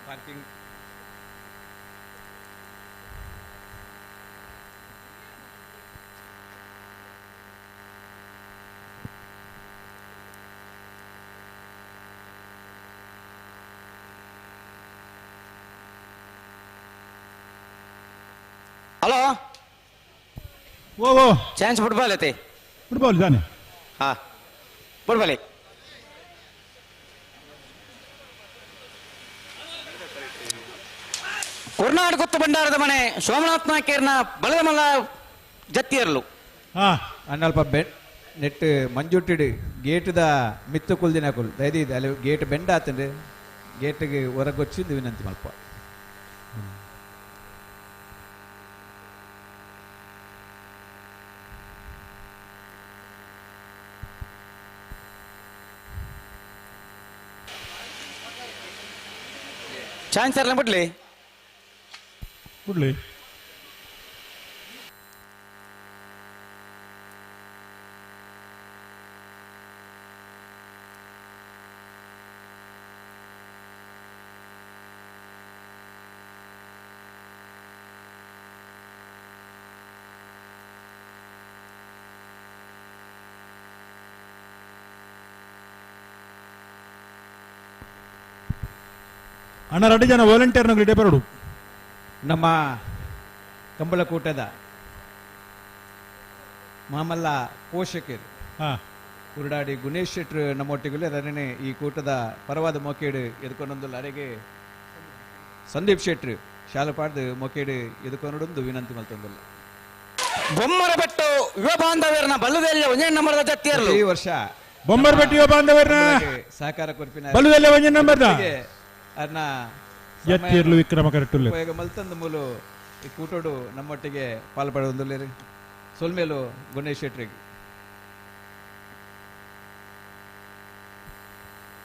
ಪಾರ್ಕಿಂಗ್ ಹಲೋ ಓ ಓ ಚಾನ್ಸ್ ಫುಟ್ಬಾಲ್ ಐತಿ ಫುಟ್ಬಾಲ್ ತಾನೆ ಹಾ ಫುಟ್ಬಾಲ್ ಕುರ್ನಾಡ್ ಗುತ್ತು ಭಂಡಾರದ ಮನೆ ಸೋಮನಾಥ್ ನಾಯಕರ್ನ ಬಲದಮಲ್ಲ ಜತ್ತಿಯರ್ಲು ಅಣ್ಣಲ್ಪ ನೆಟ್ ಮಂಜುಟ್ಟಿಡು ಗೇಟ್ದ ಮಿತ್ತು ಕುಲ್ದಿನ ಕುಲ್ ದಯದೀದ್ ಅಲ್ಲಿ ಗೇಟ್ ಬೆಂಡ್ ಆತಂದ್ರೆ ಗೇಟ್ಗೆ ಹೊರಗೊಚ್ಚಿದ್ದು ವಿನಂತಿ ಮಲ್ಪ. ಚಾನ್ಸ್ ಇರಲ್ಲ ಬಿಡ್ಲಿ ಬಿಡ್ಲಿ. ಅಣ್ಣ ರೆಡ್ಡಿ ಜನ ವಾಲಂಟಿಯರ್ನಗಳು ಇಡೇ ಬರೋಡು. ನಮ್ಮ ಕಂಬಳಕೂಟದ ಮಾಮಲ್ಲ ಪೋಷಕರು ಕುರುಡಾಡಿ ಗುಣೇಶ್ ಶೆಟ್ರು ನಮ್ಮೊಟ್ಟಿಗೆ ಅದನ್ನೇ ಈ ಕೂಟದ ಪರವಾದ ಮೊಕೇಡು ಎದ್ಕೊಂಡೊಂದು ಅರೆಗೆ ಸಂದೀಪ್ ಶೆಟ್ರು ಶಾಲಪಾಡ್ದು ಮೊಕೇಡು ಎದ್ಕೊಂಡೊಂದು ವಿನಂತಿ ಮಲ್ತೊಂದಿಲ್ಲ. ಬೊಮ್ಮರಬೆಟ್ಟು ಯುವ ಬಾಂಧವ್ಯರನ್ನ ಬಲ್ಲದೆಲ್ಲ ಒಂದೇ ನಂಬರ್ದ ಜತ್ತಿಯರ್ಲು. ಈ ವರ್ಷ ಬೊಮ್ಮರಬೆಟ್ಟು ಯುವ ಬಾಂಧವ್ಯರನ್ನ ಸಹಕಾರ ಕೊರ್ಪಿನ ಬಲ್ಲದೆಲ್ಲ ಒಂದೇ ನಂಬರ್ದ ಅರ್ನ ಜತ್ತಿಯರ್ಲು ವಿಕ್ರಮ ಕರೆಕ್ಟುಲ್ಲೆ. ಉಪಯೋಗ ಮಲ್ತಂದು ಮೂಲು ಈ ಕೂಟೋಡು ನಮ್ಮೊಟ್ಟಿಗೆ ಪಾಲ್ಪಡೊಂದುಲ್ಲೇರಿ ಸೊಲ್ಮೇಲು ಗುಣೇಶ್ ಶೆಟ್ರಿಗೆ.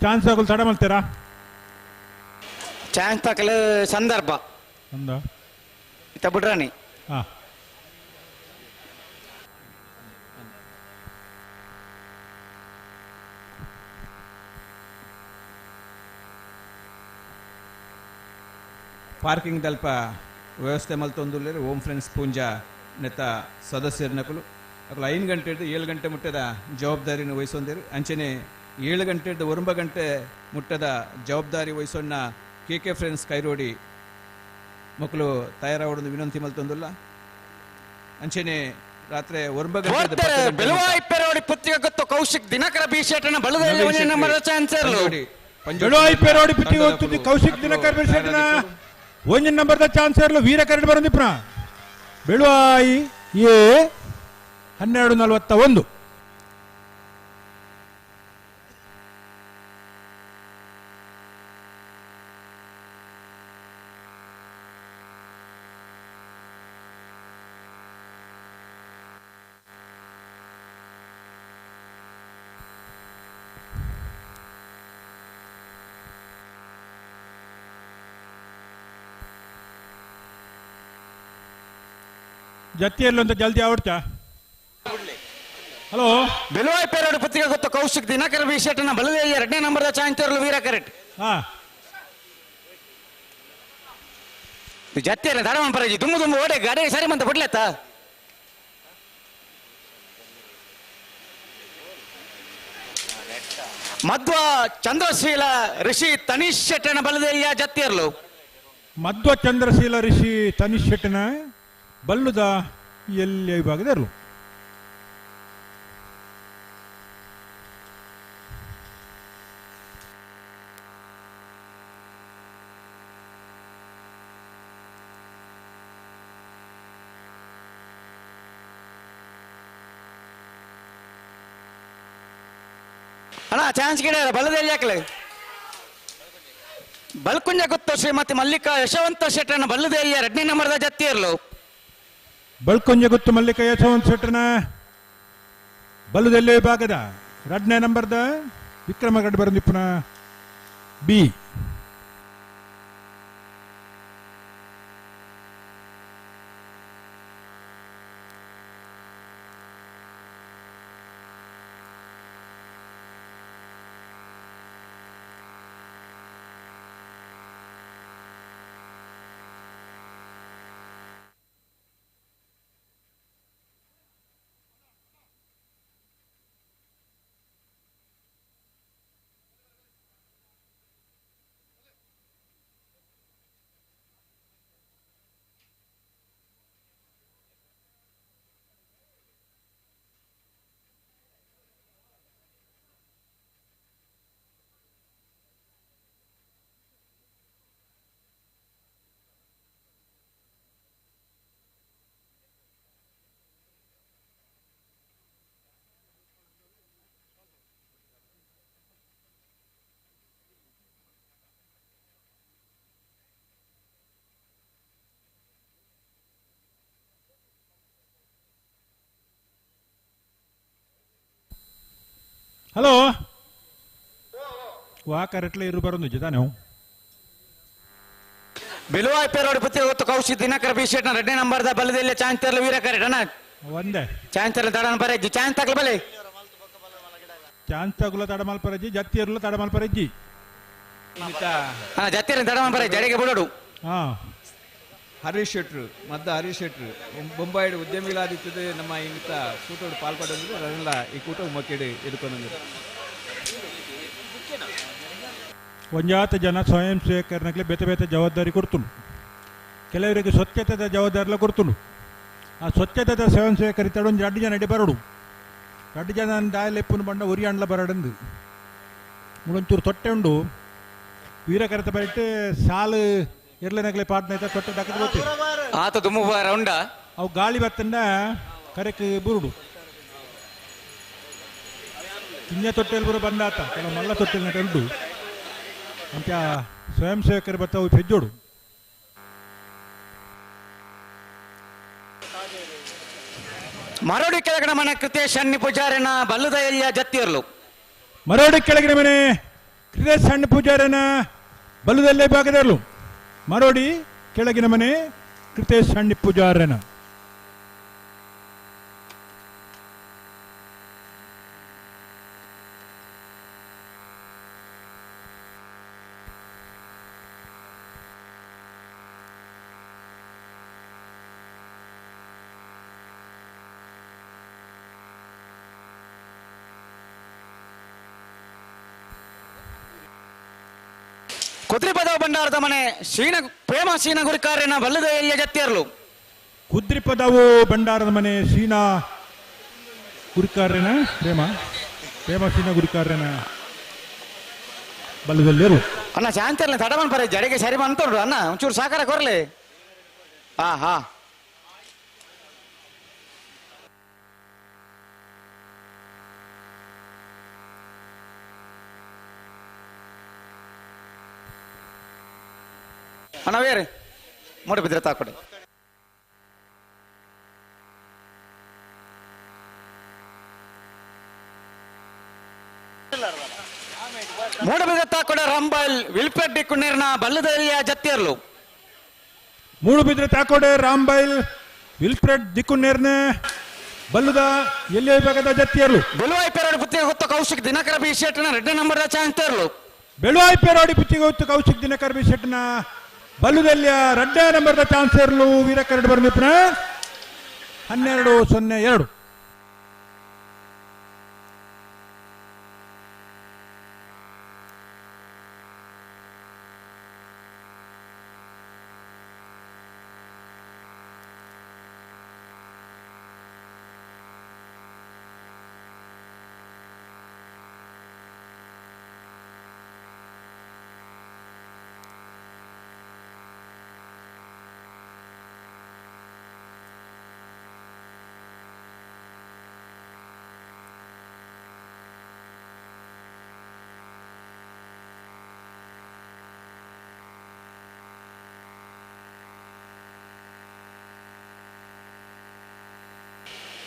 ಚಾನ್ಸ್ ಆಗಲು ತಡ ಮಾಡ್ತೀರಾ? ಚಾನ್ಸ್ ತಾಕಲು ಸಂದರ್ಭ ಅಂದ ಇತ್ತ ಬಿಡ್ರಾಣಿ. ಪಾರ್ಕಿಂಗ್ ದಲ್ಪ ವ್ಯವಸ್ಥೆ ಮಲ್ತೊಂದುಲ್ಲೇರು ಓಂ ಫ್ರೆಂಡ್ಸ್ ಪೂಂಜಾ ನೆತ್ತ ಸದಸ್ಯರನಕುಲು ಅಕುಲು 5 ಗಂಟೆ 7 ಗಂಟೆ ಮುಟ್ಟದ ಜವಾಬ್ದಾರಿನ ವಹಿಸೊಂದಿರು. ಅಂಚನೆ 7 ಗಂಟೆ 9 ಗಂಟೆ ಮುಟ್ಟದ ಜವಾಬ್ದಾರಿ ವಹಿಸೊನ್ನ ಕೆ ಕೆ ಫ್ರೆಂಡ್ಸ್ ಕೈರೋಡಿ ಮಕ್ಕಳು ತಯಾರಾವಡೊಂದು ವಿನಂತಿ ಮಲ್ತೊಂದುಲ್ಲ. ಅಂಚನೆ ರಾತ್ರಿ 9 ಗಂಟೆ ಬೆಳುವಾಯಿ ಪೆರೋಡಿ ಪುತ್ತಿಗೆ ಗೊತ್ತು ಕೌಶಿಕ್ ದಿನಕರ ಬಿ ಶೆಟ್ಟನ ಬಲದಲ್ಲಿ ಒಂದೇ ನಂಬರ್ ಚಾನ್ಸ್ ಇರಲು. ಬೆಳುವಾಯಿ ಪೇರೋಡಿ ಪಿತ್ತಿ ಹೋಗ್ತದೆ ಕೌಶಿಕ್ ದಿನಕರ್ ಬಿರ್ಸೆಟ್ನ ಒಂಜಿನ ನಂಬರ್ದ ಚಾನ್ಸ್ ಇರಲು ವೀರ ಕರಡ್ ಬರಂದಿಪ್ನ ಬೆಳುವಾಯಿ ಎ 12:41. ಜತ್ತಿಯಲ್ಲಿ ಅಂತ ಜಲ್ದಿ ಆವಡ್ತಾ. ಹಲೋ ಬೆಲುವಾಯಿ ಪೇರೋಡು ಪತ್ರಿಕೆ ಗೊತ್ತು ಕೌಶಿಕ್ ದಿನಕರ್ ಬಿ ಶೆಟ್ಟನ ಬಲದ ಎರಡನೇ ನಂಬರ್ದ ಚಾಂಚರ್ಲು ವೀರ ಕರೆಕ್ಟ್. ಹಾ ಜತ್ತಿಯಲ್ಲಿ ಧರ್ಮ ಪರಜಿ ದುಮ್ಮು ದುಮ್ಮು ಓಡೆ ಗಾಡಿ ಸರಿ ಮಂತ ಬಿಡ್ಲೆತ್ತ. ಮಧ್ವ ಚಂದ್ರಶೀಲ ಋಷಿ ತನೀಶ್ ಶೆಟ್ಟನ ಬಲದೆಯ ಜತ್ತಿಯರ್ಲು. ಮಧ್ವ ಚಂದ್ರಶೀಲ ಋಷಿ ತನೀಶ್ ಶೆಟ್ಟನ ಬಲ್ಲುದ ಎಲ್ಲಿ ವಿಭಾಗದ ಇರಲು. ಅಣ್ಣ ಚಾನ್ಸ್ ಗಿಡ ಬಲ್ಲದಲ್ಲಿ ಯಾಕಲೆ ಬಲ್ಕುಂಜ ಗೊತ್ತು ಶ್ರೀಮತಿ ಮಲ್ಲಿಕಾ ಯಶವಂತ ಶೆಟ್ಟನ ಬಲ್ಲದೇರಿಯ ಎರಡನೇ ನಂಬರ್ದ ಜತ್ತಿಯರ್ಲು. ಬಲ್ಕುಂಜ ಗುತ್ತು ಮಲ್ಲಿಕಾ ಯಶವಂತ ಶೆಟ್ಟನ ಬಲ್ಲದೆಲ್ಲೆ ವಿಭಾಗದ ಎರಡನೇ ನಂಬರ್ದ ವಿಕ್ರಮಗಡ್ ಬರಂದಿಪ್ಪನ ಬಿ. ಹಲೋ ವಾ ಕರೆಕ್ಟ್ಲಿ ಇರು ಬರೋದು ಜೊತೆ ಬಿಲುವಾಯ್ ಪೇರೋಡು ಪುತ್ರಿ ಗೊತ್ತು ಕೌಶಿಕ್ ದಿನಕರ್ ಬಿ ಶೆಟ್ನ ಎರಡನೇ ನಂಬರ್ದ ಬಲದಲ್ಲಿ ಚಾನ್ಸ್ ತರಲು ವೀರ ಕರೆಕ್ಟ್ ಅಣ್ಣ. ಒಂದೇ ಚಾನ್ಸ್ ತರಲು ತಡನ ಬರಜ್ಜಿ ಚಾನ್ಸ್ ತಗಲ ಬಲೆ ಚಾನ್ಸ್ ತಗುಲ ತಡಮಲ್ ಪರಜ್ಜಿ ಜತ್ತಿ ಇರಲು ತಡಮಲ್ ಪರಜ್ಜಿ. ಹಾ ಜತ್ತಿ ಇರಲು ತಡಮಲ್ ಪರಜ್ಜಿ ಅಡಿಗೆ ಬಿಡೋಡು. ಹಾ ಹರೀಶ್ ಶೆಟ್ರು ಮದ್ದ ಹರೀಶ್ ಶೆಟ್ರು ಬೊಂಬಾಯಿಡು ಉದ್ಯಮಿಗಳಾದಿತ್ತದು ನಮ್ಮ ಇನ್ನಿತ ಕೂಟೋಡು ಪಾಲ್ಪಡೊಂದು ಅದನ್ನೆಲ್ಲ ಈ ಕೂಟ ಮೊಕ್ಕೆಡು ಎದುಕೊಂಡಂದು. ಒಂಜಾತ ಜನ ಸ್ವಯಂ ಸೇವಕರನಗಲಿ ಬೇತೆ ಬೇತೆ ಜವಾಬ್ದಾರಿ ಕೊಡ್ತುಂಡು, ಕೆಲವರಿಗೆ ಸ್ವಚ್ಛತೆದ ಜವಾಬ್ದಾರಿಲ ಕೊಡ್ತುಂಡು. ಆ ಸ್ವಚ್ಛತೆದ ಸ್ವಯಂ ಸೇವಕರಿತ್ತಾಡು ಒಂದು ಎರಡು ಜನ ಅಡಿ ಬರಡು, ಎರಡು ಜನ ದಾಯಲೆಪ್ಪುನು ಬಂಡ ಉರಿ ಅಂಡ್ಲ ಬರಡಂದು ಮುಳೊಂಚೂರು ತೊಟ್ಟೆ ಉಂಡು ವೀರಕರತ ಬೈಟ್ ಸಾಲು ಇರ್ಲೆನಗಲೆ ಪಾಟ್ನ ತೊಟ್ಟೆ ಡಕ್ಕದ ಗೊತ್ತಿಲ್ಲ ಆತ ದುಮ್ಮು ರೌಂಡ ಅವು ಗಾಳಿ ಬತ್ತಂಡ ಕರೆಕ್ ಬುರುಡು ಕಿಂಜ ತೊಟ್ಟೆಲ್ ಬರು ಬಂದಾತ ಕೆಲವು ಮಲ್ಲ ತೊಟ್ಟೆಲ್ ನಟ ಉಂಟು ಅಂಚ ಸ್ವಯಂ ಸೇವಕರು ಬತ್ತವು ಪೆಜ್ಜೋಡು. ಮರೋಡಿ ಕೆಳಗಿನ ಮನೆ ಕೃತೇಶ್ ಅಣ್ಣಿ ಪೂಜಾರನ ಬಲ್ಲದ ಎಲ್ಲಿಯ ಜತ್ತಿಯರ್ಲು. ಮರೋಡಿ ಕೆಳಗಿನ ಮನೆ ಕೃತೇಶ್ ಸಣ್ಣ ಪೂಜಾರನ ಬಲ್ಲದಲ್ಲೇ ಭಾಗದರ್ಲು. ಮರೋಡಿ ಕೆಳಗಿನ ಮನೆ ಕೃತೇಶ್ ಸಣ್ಣ ಪೂಜಾರನ. ಕುದ್ರಿಪದವ ಭಂಡಾರದ ಮನೆ ಶೀನ ಪ್ರೇಮ ಶೀನ ಗುರಿಕಾರ್ಯನ ಬಲ್ಲದ ಎಲ್ಲಿಯ ಜತ್ತಿಯರ್ಲು. ಕುದ್ರಿಪದವು ಭಂಡಾರದ ಮನೆ ಶೀನಾ ಗುರಿಕಾರ್ಯನ ಪ್ರೇಮ ಪ್ರೇಮ ಶೀನ ಗುರಿಕಾರ್ಯನ ಬಲ್ಲದಲ್ಲಿರು ಅಣ್ಣ ಶಾಂತಿರ್ಲಿ ತಡಮನ್ ಪರ ಜಡೆಗೆ ಸರಿ ಬಂತೋಡು ಅಣ್ಣ ಒಂಚೂರು ಸಾಕಾರ ಕೊರ್ಲಿ. ಹಾ ಹಾ ಅಣ್ಣ ಬೇರೆ ಮೂಡಿ ಬಿದ್ರೆ ತಾಕೊಡಿ. ಮೂಡುಬಿದ್ರೆ ತಾಕೊಡ ರಂಬಲ್ ವಿಲ್ಪೆಡ್ಡಿ ಕುಣ್ಣೀರ್ನ ಬಲ್ಲದಲ್ಲಿಯ ಜತ್ತಿಯರ್ಲು. ಮೂಡುಬಿದ್ರೆ ತಾಕೋಡೆ ರಾಂಬೈಲ್ ವಿಲ್ಫ್ರೆಡ್ ದಿಕ್ಕುನೇರ್ನ ಬಲ್ಲುದ ಎಲ್ಲಿಯ ವಿಭಾಗದ ಜತ್ತಿಯರ್ಲು. ಬೆಳುವಾಯಿ ಪೇರೋಡಿ ಪುತ್ತಿಗೆ ಗೊತ್ತು ಕೌಶಿಕ್ ದಿನಕರ ಬಿ ಶೆಟ್ನ 2 ನಂಬರ್ ಚಾನ್ಸರ್ಲು. ಬೆಳುವಾಯಿ ಪೇರೋಡಿ ಪುತ್ತಿಗೆ ಗೊತ್ತು ಕೌಶಿಕ್ ದಿನಕರ ಬಿ ಶೆಟ್ನ ಬಲ್ಲುದಲ್ಲಿಯ 2 ನಂಬರ್ದ ಚಾನ್ಸರ್ಲು ವೀರಕರಡು ಬರ್ನಿಪ್ನ 12-02.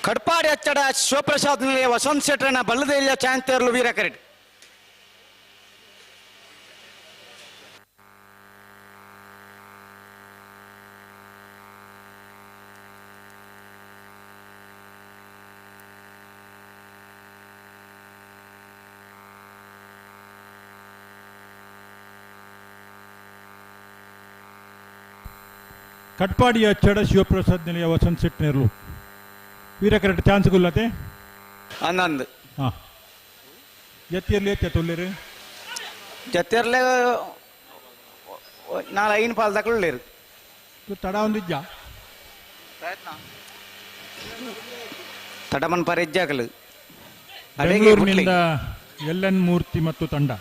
ಕಡ್ಪಾಡಿ ಅಚ್ಚಡ ಶಿವಪ್ರಸಾದ್ ನಿಲಯ ವಸಂತ್ ಶೆಟ್ಟರನ ಬಲ್ಲದೆಯ ಚಾಂತೇರ್ಲು ವೀರ ಕರೆಡ್. ಕಟ್ಪಾಡಿಯ ಅಚ್ಚಡ ಶಿವಪ್ರಸಾದ್ ನಿಲಯ ವಸಂತ್ ಶೆಟ್ಟನೇರ್ಲು ವೀರಕರೆಟ್ ಚಾನ್ಸ್ ಗುಲ್ಲತೆ ಅಂದಂದು. ಹಾಂ ಜತ್ತಿಯರ್ಲಿ ಎತ್ತ ತುಳ್ಳಿರು ಜತ್ತಿಯರ್ಲೆ ನಾಳೆ ಐನು ಪಾಲ್ ತಕೊಳ್ಳಿರು ತಡ ಒಂದಿಜ್ಜ ತಡಮನ್ ಪರಿಜ್ಜಾಗಲು. ಬೆಂಗಳೂರಿನಿಂದ ಎಲ್ ಎನ್ ಮೂರ್ತಿ ಮತ್ತು ತಂಡ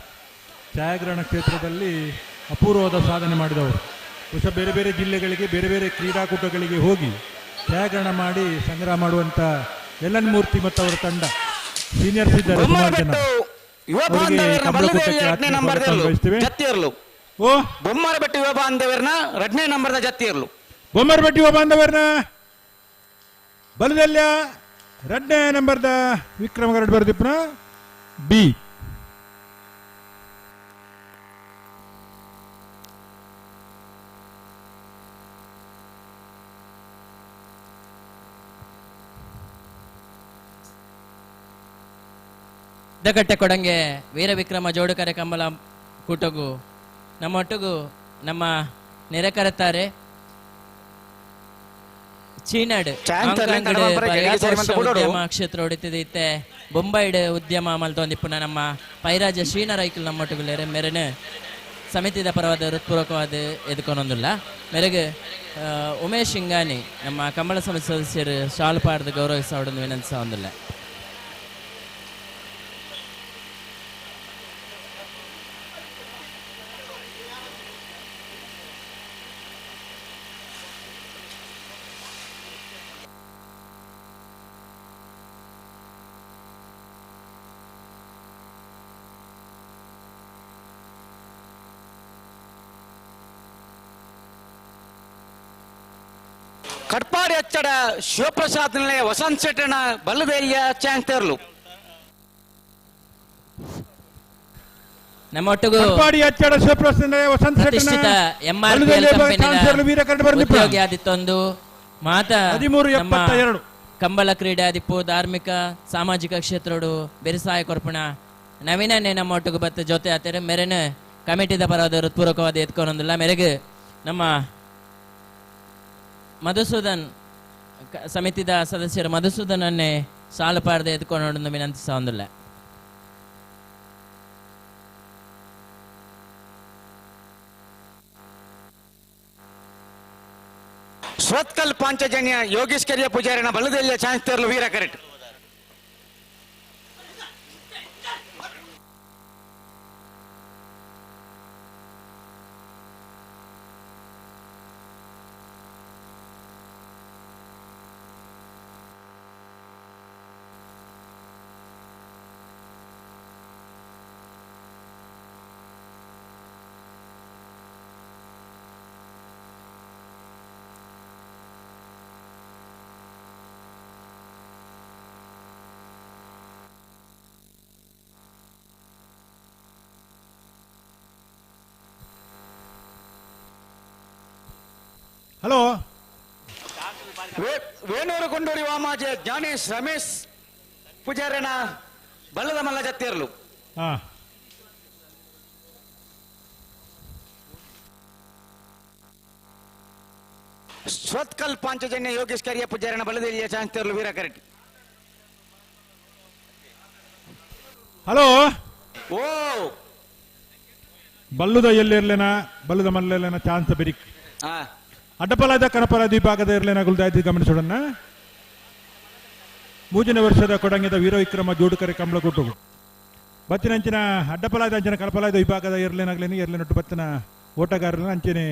ಛಾಯಾಗ್ರಹಣ ಕ್ಷೇತ್ರದಲ್ಲಿ ಅಪೂರ್ವವಾದ ಸಾಧನೆ ಮಾಡಿದವರು. ಬಹುಶಃ ಬೇರೆ ಬೇರೆ ಜಿಲ್ಲೆಗಳಿಗೆ ಬೇರೆ ಬೇರೆ ಕ್ರೀಡಾಕೂಟಗಳಿಗೆ ಹೋಗಿ ಛಾಯಾಗ್ರಹಣ ಮಾಡಿ ಸಂಗ್ರಹ ಮಾಡುವಂತ ಎಲ್ ಎನ್ ಮೂರ್ತಿ ಮತ್ತು ಅವರ ತಂಡ ಸೀನಿಯರ್ಸ್ ಇದ್ದಾರೆ ಸುಮಾರು ಜನ. ಬೊಮ್ಮರಬೆಟ್ಟು ಯುವ ಬಾಂಧವರ್ನ 2ನೇ ನಂಬರ್ದ ಜತ್ತಿಯರ್ಲು. ಬೊಮ್ಮರಬೆಟ್ಟು ಯುವ ಬಾಂಧವರ್ನ ಬಲದಲ್ಯ 2ನೇ ನಂಬರ್ದ ವಿಕ್ರಮ ಗರಡ್ ಬರ್ದಿಪ್ನ ಬಿ. ಸಿದ್ದಕಟ್ಟೆ ಕೊಡಂಗೆ ವೀರವಿಕ್ರಮ ಜೋಡುಕರೆ ಕಂಬಳ ಕೂಟಗೂ ನಮ್ಮೊಟ್ಟಿಗೂ ನಮ್ಮ ನೆರೆಕರೆತಾರೆ ಚೀನಾಡ್ ಉದ್ಯಮ ಕ್ಷೇತ್ರ ಹೊಡಿತಿದ್ದೆ ಬೊಂಬೈಡ್ ಉದ್ಯಮ ಮಲ್ತೊಂದಿಪ್ಪುನ ನಮ್ಮ ಪೈರಾಜ ಶ್ರೀನ ರೈಕಲ್ ನಮ್ಮೊಟ್ಟಿಗೆ ಮೆರೆನ ಸಮಿತಿದ ಪರವಾದ ಹೃತ್ಪೂರ್ವಕವಾದ ಎದುಕೊನೊಂದಿಲ್ಲ ಮೇರೆಗೆ ಉಮೇಶ್ ಇಂಗಾನಿ ನಮ್ಮ ಕಂಬಳ ಸಮಿತಿ ಸದಸ್ಯರು ಶಾಲು ಪಾಡ್ದು ಗೌರವಿಸ ವಿನಂತಿಸ ಹೊಂದಿಲ್ಲ. ಕಟ್ಪಾಡಿ ಅಚ್ಚಡ ಶಿವಪ್ರಸಾದ್ ನಿಲಯ ವಸಂತ್ ಶೆಟ್ಟಣ ಬಲ್ಲದೇಲಿಯ ಚಾಂತೇರ್ಲು. ನಮ್ಮೊಟ್ಟಿಗೂ ಕಟ್ಪಾಡಿ ಅಚ್ಚಡ ಶಿವಪ್ರಸಾದ್ ನಿಲಯ ವಸಂತ್ ಪ್ರತಿಷ್ಠಿತ ಎಂಆರ್ಪಿಎಲ್ ಕಂಪನಿಯ ಉದ್ಯೋಗಿ ಆದಿತ್ತೊಂದು ಮಾತ 1372 ಕಂಬಳ ಕ್ರೀಡಾದಿಪ್ಪು ಧಾರ್ಮಿಕ ಸಾಮಾಜಿಕ ಕ್ಷೇತ್ರೋಡು ಬೆರಿಸಾಯ ಕೊರ್ಪಣ ನವೀನನ್ನೇ ನಮ್ಮೊಟ್ಟಿಗೂ ಬತ್ತ ಜೊತೆ ಆತರೆ ಮೆರೆನ ಕಮಿಟಿದ ಪರವಾದ ಹೃತ್ಪೂರ್ವಕವಾದ ಎತ್ಕೊನೊಂದಿಲ್ಲ ಮೇರೆಗೆ ನಮ್ಮ ಮಧುಸೂದನ್ ಸಮಿತಿದ ಸದಸ್ಯರು ಮಧುಸೂದನನ್ನೇ ಸಾಲು ಪಾರದೆ ಎತ್ಕೊಂಡು ವಿನಂತಿಸ ಹೊಂದಿಲ್ಲ. ಸ್ವತ್ಕಲ್ ಪಾಂಚಜನ್ಯ ಯೋಗೇಶ್ ಕರಿಯ ಪೂಜಾರಿನ ಬಲ್ಲದೆಲ್ಲ ಚಾನ್ಸ್ ತೇರ್ಲು ವೀರ ಕರೆಟ್. ಹಲೋ ವೇಣೂರು ಕೊಂಡೂರಿ ವಾಮಾಜೆ ಜ್ಞಾನೇಶ್ ರಮೇಶ್ ಪೂಜಾರನ ಬಲ್ಲದ ಮಲ್ಲ ಜತ್ತಿರ್ಲು. ಹಾ ಸ್ವತ್ಕಲ್ ಪಾಂಚಜನ್ಯ ಯೋಗೇಶ್ ಕರಿಯ ಪೂಜಾರನ ಬಲ್ಲದೆಲ್ಲಿಯ ಚಾನ್ಸ್ ವೀರ ಕರೆಕ್ಟ್. ಹಲೋ ಓ ಬಲ್ಲುದ ಎಲ್ಲಿರ್ಲೇನ ಬಲ್ಲುದ ಮಲ್ಲೆಲ್ಲನ ಚಾನ್ಸ್ ಬೆರಿಕ್ ಅಡ್ಡಪಲಾದ ಕನಪಲಾದ ವಿಭಾಗದ ಇರ್ಲೇನ ಗುಲ್ದಾಯ್ತು ಗಮನಿಸೋಣ. ಮೂಜನೇ ವರ್ಷದ ಕೊಡಂಗಿದ ವೀರವಿಕ್ರಮ ಜೋಡುಕರೆ ಕಂಬಳ ಗುಟ್ಟುಗು ಬತ್ತಿನಂಚಿನ ಅಡ್ಡಪಲಾದ ಅಂಚಿನ ಕನಪಲಾದ ವಿಭಾಗದ ಇರ್ಲೇನಾಗ್ಲೇನಿ ಎರ್ಲೇನೊಟ್ಟು ಬತ್ತಿನ ಓಟಗಾರನ ಅಂಚನೆ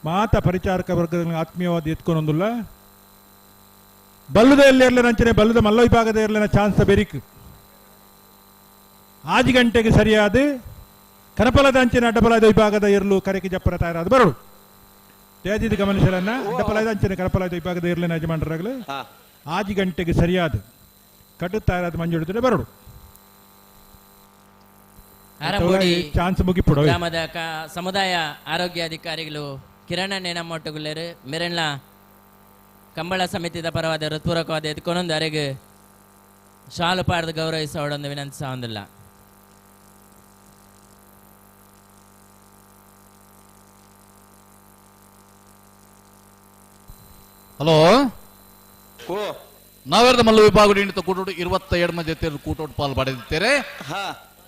ಮಾತ ಪರಿಚಾರಕ ವರ್ಗದ ಆತ್ಮೀಯವಾದ ಎತ್ಕೊಂಡೊಂದುಲ್ಲ. ಬಲ್ಲುದ ಎಲ್ಲಿ ಅಂಚನೆ ಬಲ್ಲುದ ಮಲ್ಲ ವಿಭಾಗದ ಇರ್ಲೇನ ಚಾನ್ಸ್ ಬೆರಿಕ್ ಆಜಿ ಗಂಟೆಗೆ ಸರಿಯಾದ ಕನಪಲದ ಅಂಚಿನ ಅಡ್ಡಪಲಾದ ವಿಭಾಗದ ಇರಲು ಕರೆಗೆ ಜಪ್ಪರ ತಯಾರಾದ ಬರಡು. ತೇಜಿದ ಗಮನಿಸಲನ್ನ ಅಡ್ಡಪಲಾದ ಅಂಚಿನ ಕನಪಲಾದ ವಿಭಾಗದ ಇರ್ಲೇನ ಯಜಮಾನರಾಗಲು ಆಜಿ ಗಂಟೆಗೆ ಸರಿಯಾದ ಕಟ್ಟು ತಯಾರಾದ ಮಂಜುಡಿದ್ರೆ ಬರಡು. ಚಾನ್ಸ್ ಮುಗಿಪುಡ ಗ್ರಾಮದ ಸಮುದಾಯ ಆರೋಗ್ಯ ಅಧಿಕಾರಿಗಳು ಕಿರಣ ನೇನಮ್ಮೊಟ್ಟುಗುಲ್ಲೇರು ಮೆರೆನ್ಲ ಕಂಬಳ ಸಮಿತಿದ ಪರವಾದ ಹೃತ್ಪೂರ್ವಕವಾದ ಎದ್ಕೊನೊಂದು ಅರೆಗೆ ಶಾಲು ಪಾಡ್ದು ಗೌರವಿಸೋಡೊಂದು ವಿನಂತಿಸ ಹೊಂದಿಲ್ಲ. ಹಲೋ ಓ ನಾವೆರದ ಮಲ್ಲ ವಿಭಾಗ ಕೂಟೋಡು 22 ಜೊತೆ ಕೂಟೋಡು ಪಾಲು ಪಡೆದಿದ್ದೇವೆ.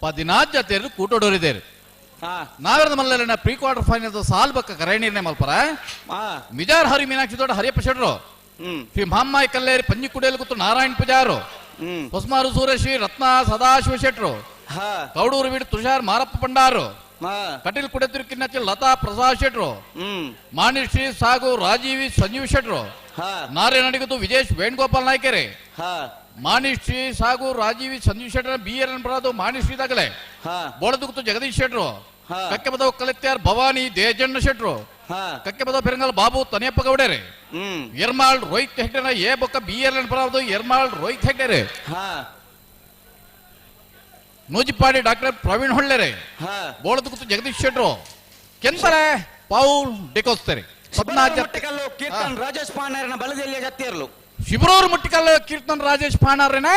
14 ಜೊತೆ ಕೂಟೋಡೋರಿದ್ದೇವೆ. ನಾವೆರದ ಮಲ್ಲ ಪ್ರೀ ಕ್ವಾರ್ಟರ್ ಫೈನಲ್ ಸಾಲ್ ಬಕ್ಕ ಕರೆ ನಿರ್ಣಯ ಮಲ್ಪರ ಮಿಜಾರ್ ಹರಿ ಮೀನಾಕ್ಷಿ ದೊಡ್ಡ ಹರಿಯಪ್ಪ ಶೆಟ್ರು, ಶ್ರೀ ಮಹಮ್ಮಾಯಿ ಕಲ್ಲೇರಿ ಪಂಜಿ ಕುಡಿಯಲು ಕೂತು ನಾರಾಯಣ್ ಪೂಜಾರು, ಹೊಸಮಾರು ಸೂರೇಶ್ ರತ್ನ ಸದಾಶಿವ ಶೆಟ್ರು, ಕೌಡೂರು ವೀಡು ತುಷಾರ್ ಮಾರಪ್ಪ ಪಂಡಾರು, ಕಟೀಲ್ ಕುಡತಿರುಕಿನ ಲತಾ ಪ್ರಸಾದ್ ಶೆಟ್ರು, ಮಾಣಿಶ್ರೀ ಸಾಗು ರಾಜೀವಿ ಸಂಜೀವ್ ಶೆಟ್ರು, ನಾರಾಯಣಡಿಗತು ವಿಜೇಶ್ ವೇಣುಗೋಪಾಲ್ ನಾಯ್ಕರೆ, ಮಾಣಿಶ್ರೀ ಸಾಗು ರಾಜೀವಿ ಸಂಜೀವ್ ಶೆಟ್ಟರ್ ಬಿ ಎಲ್ ಬರೋದು ಮಾಣಿಶ್ರೀ ದಾಗಲೆ, ಬೋಳದುಗುತ್ತು ಜಗದೀಶ್ ಶೆಟ್ರು, ಕಕ್ಕೆಬದವ್ ಕಲೆತ್ಯಾರ್ ಭವಾನಿ ದೇಜಣ್ಣ ಶೆಟ್ರು, ಕಕ್ಕೆಬದವ್ ಪೆರಂಗಲ್ ಬಾಬು ತನಿಯಪ್ಪ ಗೌಡೇರೆ, ಎರ್ಮಾಳ್ ರೋಹಿತ್ ಹೆಗ್ಡೆನ ಎ ಬೊಕ್ಕ ಬಿ ಎಲ್ ಎನ್ ಬರೋದು ಎರ್ಮಾಳ್ ರೋಹಿತ್ ಹೆಗ್ಡೆರೆ, ನೂಜಿಪಾಡಿ ಡಾಕ್ಟರ್ ಪ್ರವೀಣ್ ಹೊಳ್ಳೆರೆ, ಬೋಳದುಗುತ್ತು ಜಗದೀಶ್ ಶೆಟ್ರು, ಕೆಂಪರೆ ಪೌಲ್ ಡಿಕೋಸ್ತಾರೆ. ಕೀರ್ತನ್ ರಾಜೇಶ್ ಪಾಣಾರನ ಬಲದಲ್ಲಿ ಜತ್ತಿರ್ಲು. ಶಿಬ್ರೂರ್ ಮುಟ್ಟಿಕಲ್ ಕೀರ್ತನ್ ರಾಜೇಶ್ ಪಾಣಾರನ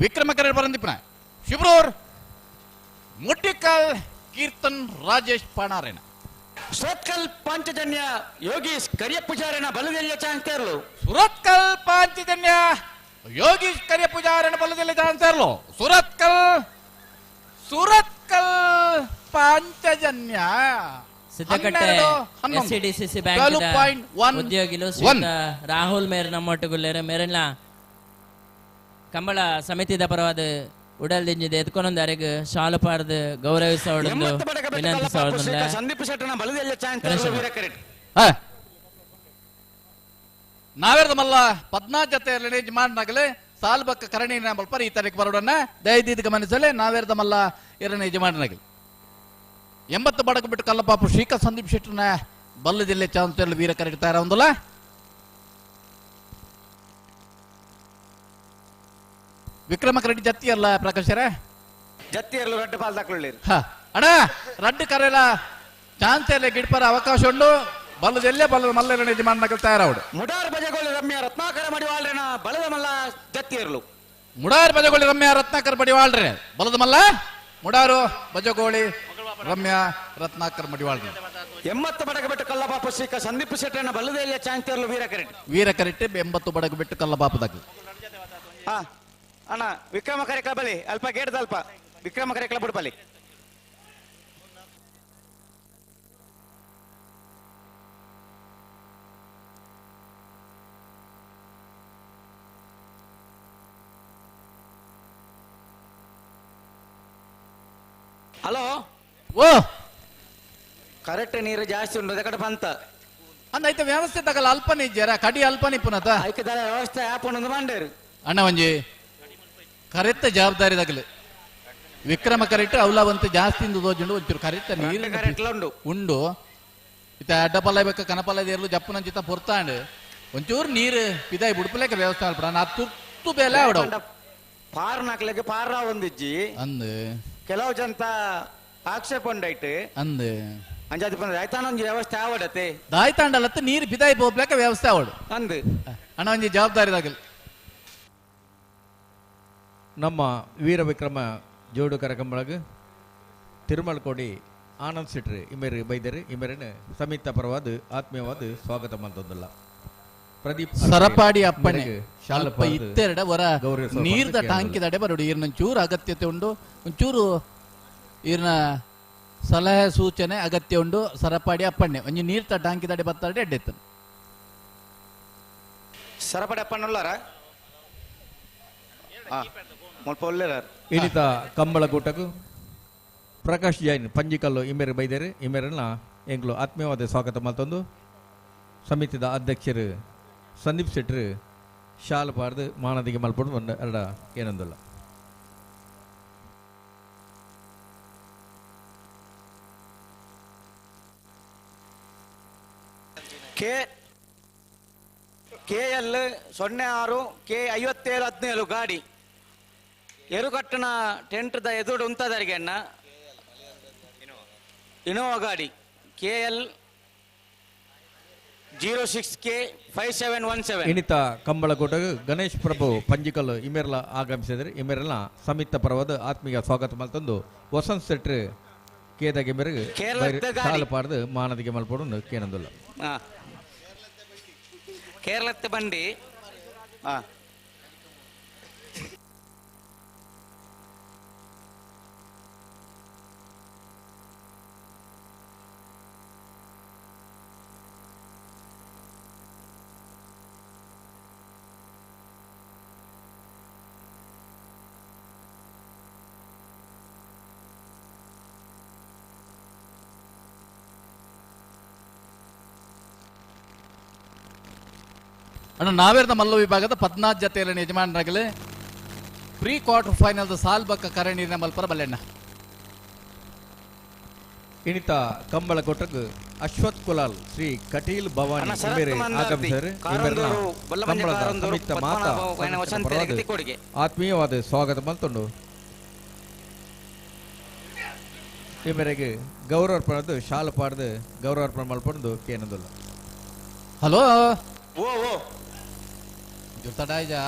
ವಿಕ್ರಮ ಕರೆ ಬರಂದಿಪ್ಪನ. ಶಿಬ್ರೂರ್ ಮುಟ್ಟಿಕಲ್ ಕೀರ್ತನ್ ರಾಜೇಶ್ ಪಾಣಾರೇನ. ಸುರತ್ಕಲ್ ಪಾಂಚಜನ್ಯ ಯೋಗೀಶ್ ಕರಿಯ ಪೂಜಾರನ ಬಲದಲ್ಲಿ ಚಾನ್ಸ್. ಸುರತ್ಕಲ್ ಪಾಂಚಜನ್ಯ ಯೋಗೀಶ್ ಕರಿಯ ಪೂಜಾರನ ಬಲದಲ್ಲಿ chance. Surathkal Surathkal Panchajanya Siddakatte SCDCC bank ಉದ್ಯೋಗಿಲು ರಾಹುಲ್ ಮೇರ್ ನಮ್ಮೊಟ್ಟುಗುಲ್ಲೇರು ಮೇರೆಲ್ಲ ಕಂಬಳ ಸಮಿತಿದ ಪರವಾದ ಉಡಲ್ ದಿಂಜಿದೆ ಎತ್ಕೊಂಡೊಂದು ಅರೆಗ್ ಶಾಲು ಪಾಡ್ದು ಗೌರವಿಸೋಡೊಂದು ವಿನಂತಿಸೋಡೊಂದು. ಸಂದೀಪ್ ಶೆಟ್ಟನ ಬಲದಲ್ಲಿ ಚಾನ್ಸ್. ನಾವೆರದ ಮಲ್ಲ 14 ಜೊತೆ ಯಜಮಾನನಾಗಲೇ ಸಾಲ್ಬಕ್ಕ ಕರಣಿ ಮಲ್ಪರ ಈ ತಾರೀಕು ಬರೋಡನ್ನ ದಯದೀದ್ ಗಮನಿಸಲೇ ನಾವೆರದ ಮಲ್ಲ ಎರಡನೇ ಯಜಮಾನನಾಗಲಿ. 80 ಬಡಕು ಬಿಟ್ಟು ಕಲ್ಲಪಾಪು ಶ್ರೀಕ ಸಂದೀಪ್ ಶೆಟ್ಟರ್ನ ಬಲ್ಲ ಜಿಲ್ಲೆ ಚಾನ್ಸಲ್ ವೀರ ಕರೆಕ್ಟ್ ತಯಾರ ಒಂದಲ್ಲ. ವಿಕ್ರಮ ಕರೆಡ್ಡಿ ಜತ್ತಿ ಅಲ್ಲ ಪ್ರಕಾಶರ ಜತ್ತಿ ಅಲ್ಲ ರಡ್ಡು ಪಾಲ್ ದಾಕೊಳ್ಳಿ. ಅಣ್ಣ ರಡ್ಡು ಕರೆಲ್ಲ ಚಾನ್ಸ್ ಎಲ್ಲ ಗಿಡ್ಪರ ಅವಕಾಶ ಉಂಡು. ಬಲ್ಲ ಜಿಲ್ಲೆ ಬಲ್ಲ ಮಲ್ಲ ಯಜಮಾನನಾಗಲು ತಯಾರವಡು. ಮುಡಾರ್ ಬಜಗೋಳಿ ರಮ್ಯ ರತ್ನಾಕರ ಮಡಿವಾಳ್ರೆನ ಬಲದ ಮಲ್ಲ ಜತ್ತಿ ಇರಲು. ಮುಡಾರ್ ಬಜಗೋಳಿ ರಮ್ಯ ರತ್ನಾಕರ ಮಡಿವಾಳ್ರೆ ಬಲದ ಮಲ್ಲ ಮುಡಾರು ಬಜಗೋಳಿ ರಮ್ಯಾ ರತ್ನಾಕರ್ ಮಡಿವಾಳ್ರೆ. 80 ಬಡಗ ಬಿಟ್ಟು ಕಲ್ಲಬಾಪು ಶ್ರೀಕ ಸಂದೀಪ್ ಶೆಟ್ಟನ ಬಲ್ಲದೆಲ್ಲ ಚಾನ್ಸ್ ವೀರ ಕರೆಕ್ಟ್. ವೀರ ಕರೆಕ್ಟ್ 80 ಬಡಗ ಬಿಟ್ಟು ಕಲ್ಲಬಾಪದಾಗ. ಹಾ ಅಣ್ಣ ವಿಕ್ರಮ ಕರೆಕ್ಲ ಬಲಿ ಅಲ್ಪ ಗೇಡ್ದ ಅಲ್ಪ ವಿಕ್ರಮ ಕರೆಕ್ಲ ಬಿಡ್ಬಲಿ. ಹಲೋ ಓ ಕರೆಕ್ಟ್ ನೀರು ಜಾಸ್ತಿ ಉಂಟು ಅದಕಡೆ ಬಂತ ಅಂದೈತೆ ವ್ಯವಸ್ಥೆ ತಗಲ್ಲ ಅಲ್ಪನಿ ಜರ ಕಡಿ ಅಲ್ಪನಿ ಪುನಃ ಐಕದಾರ ವ್ಯವಸ್ಥೆ ಆಪ್ ಒಂದು ಮಂಡೇರು ಅಣ್ಣ ಒಂಜಿ ಕರೆಕ್ಟ್ ಜವಾಬ್ದಾರಿ ತಗಲು ವಿಕ್ರಮ ಕರೆಕ್ಟ್ ಅವಲವಂತ ಜಾಸ್ತಿ ದೋಜುಂಡು ಒಂಚೂರು ಕರೆಕ್ಟ್ ನೀರು ಕರೆಕ್ಟ್ ಉಂಡು ಉಂಡು ಇತ್ತ ಅಡ್ಡಪಲ್ಲ ಬೇಕ ಕನಪಲ್ಲ ಇರಲು ಜಪ್ಪುನಂಚಿತ ಪೊರ್ತಾಂಡ್ ಒಂಚೂರು ನೀರು ಪಿದಾಯಿ ಬುಡ್ಪಲೇಕ ವ್ಯವಸ್ಥೆ ಅಲ್ಪ ನಾ ತುರ್ತು ಬೇಲೆ ಅವಡ ಪಾರ್ ನಾಕ್ಲೆಗೆ ಪಾರ ಒಂದಿಜ್ಜಿ ಅಂದ್ ಕೆಲವು ಜಂತ ಆಕ್ಷೇಪ ಉಂಡೈಟ್ ಅಂದ್ ಅಂಜಾದಿ ಪಂಡ ದಾಯ್ತಾನ ಒಂಜಿ ವ್ಯವಸ್ಥೆ ಆವಡತೆ ದಾಯ್ತಾಂಡಲತ್ತ ನೀರು ಬಿದಾಯಿ ಪೋಪ್ಲಕ ವ್ಯವಸ್ಥೆ ಆವಡು ಅಂದ್ ಅಣ್ಣ ಒಂಜಿ ಜವಾಬ್ದಾರಿ ನಮ್ಮ ವೀರ ವಿಕ್ರಮ ಜೋಡು ಕರಕಂಬಳಗ್ ತಿರುಮಲಕೋಡಿ ಆನಂದ್ ಶೆಟ್ರು ಇಮೇರು ಬೈದರು ಇಮೇರನ್ನು ಸಮಿತ ಪರವಾದ ಆತ್ಮೀಯವಾದ ಸ್ವಾಗತ ಮಂತೊಂದಲ್ಲ ಪ್ರದೀಪ್ ಸರಪಾಡಿ ಅಪ್ಪಣೆ ಸ್ವಲ್ಪ ಇತ್ತೆರಡ ವರ ನೀರ್ದ ಟಾಂಕಿದಡೆ ಬರೋಡು ಈರ್ನ ಒಂಚೂರು ಅಗತ್ಯತೆ ಉಂಡು ಒಂಚೂರು ಈರ್ನ ಸಲಹೆ ಸೂಚನೆ ಅಗತ್ಯ ಉಂಡು ಸರಪಾಡಿ ಅಪ್ಪಣ್ಣೆ ಒಂಜಿ ನೀರ್ದ ಟಾಂಕಿದಡೆ ಬತ್ತಾಡೆ ಅಡ್ಡೆತ್ತು ಸರಪಾಡಿ ಅಪ್ಪಣ್ಣುಲ್ಲಾರ ಇನಿತ ಕಂಬಳಕೂಟకు ಪ್ರಕಾಶ್ ಜೈನ್ ಪಂಜಿಕಲ್ಲು ಇಮೇರು ಬೈದೇರು ಇಮೇರನ್ನ ಎಂಗ್ಲು ಆತ್ಮೀಯವಾದ ಸ್ವಾಗತ ಮಲ್ತೊಂದು ಸಮಿತಿದ ಅಧ್ಯಕ್ಷರು ಸಂದೀಪ್ ಶೆಟ್ರು ಶಾಲ್ ಪಾರ್ದು ಮಾನದಿಗೆ ಮಲ್ಪಡು ಒಂದು ಎರಡ ಏನೊಂದಲ್ಲ ಕೆ ಕೆ ಎಲ್ 06 ಕೆ 57 17 ಗಾಡಿ ಎರುಕಟ್ಟಣ ಟೆಂಟ್ದ ಎದುರು ಉಂತದರಿಗೆ ಅಣ್ಣ ಇನೋವಾ ಗಾಡಿ ಕೆ ಎಲ್ 06 ಕೆ 5717. ಇನಿತ ಕಂಬಳಕೋಟ ಗಣೇಶ್ ಪ್ರಭು ಪಂಜಿಕಲ್ಲು ಇಮೇರ್ಲ ಆಗಮಿಸಿದರೆ ಇಮೇರೆಲ್ಲ ಸಮಿತ ಪರವಾದ ಆತ್ಮೀಯ ಸ್ವಾಗತ ಮಲ್ತಂದು ವಸಂತ್ ಶೆಟ್ರು ಕೇದಾಗೆ ಮೇರೆಗೆ ಸಾಲು ಪಾಡ್ದು ಮಾನದಿಗೆ ಮಲ್ಪಡು ಕೇನಂದುಲ್ಲ ಕೇರಳಕ್ಕೆ ಬಂಡಿ ಅಣ್ಣ ನಾವೇರ್ದ ಮಲ್ಲ ವಿಭಾಗದ 14 ಜತೆಯಲ್ಲಿ ಯಜಮಾನರಾಗಲಿ ಪ್ರೀ ಕ್ವಾರ್ಟರ್ ಫೈನಲ್ ಸಾಲ್ಬಕ್ಕ ಕರಣೀರಿನ ಮಲ್ಪರ ಬಲ್ಲೆಣ್ಣ ಇಣಿತ ಕಂಬಳ ಕೊಟ್ಟకు ಅಶ್ವಥ್ ಕುಲಾಲ್ ಶ್ರೀ ಕಟೀಲ್ ಭವಾನಿ ಆಗಮಿಸಿದರು. ಕಂಬಳದ ಸಮಿತ ಮಾತಾ ಆತ್ಮೀಯವಾದ ಸ್ವಾಗತ ಮಲ್ತೊಂಡು ಈ ಮೇರೆಗೆ ಗೌರವಾರ್ಪಣೆ ಶಾಲು ಪಾಡ್ದು ಗೌರವಾರ್ಪಣೆ ಮಲ್ಪೊಂದು ಕೇನದುಲ್ಲ. ಹಲೋ ಓ ಓ ತಡಾಯ್ಜಾ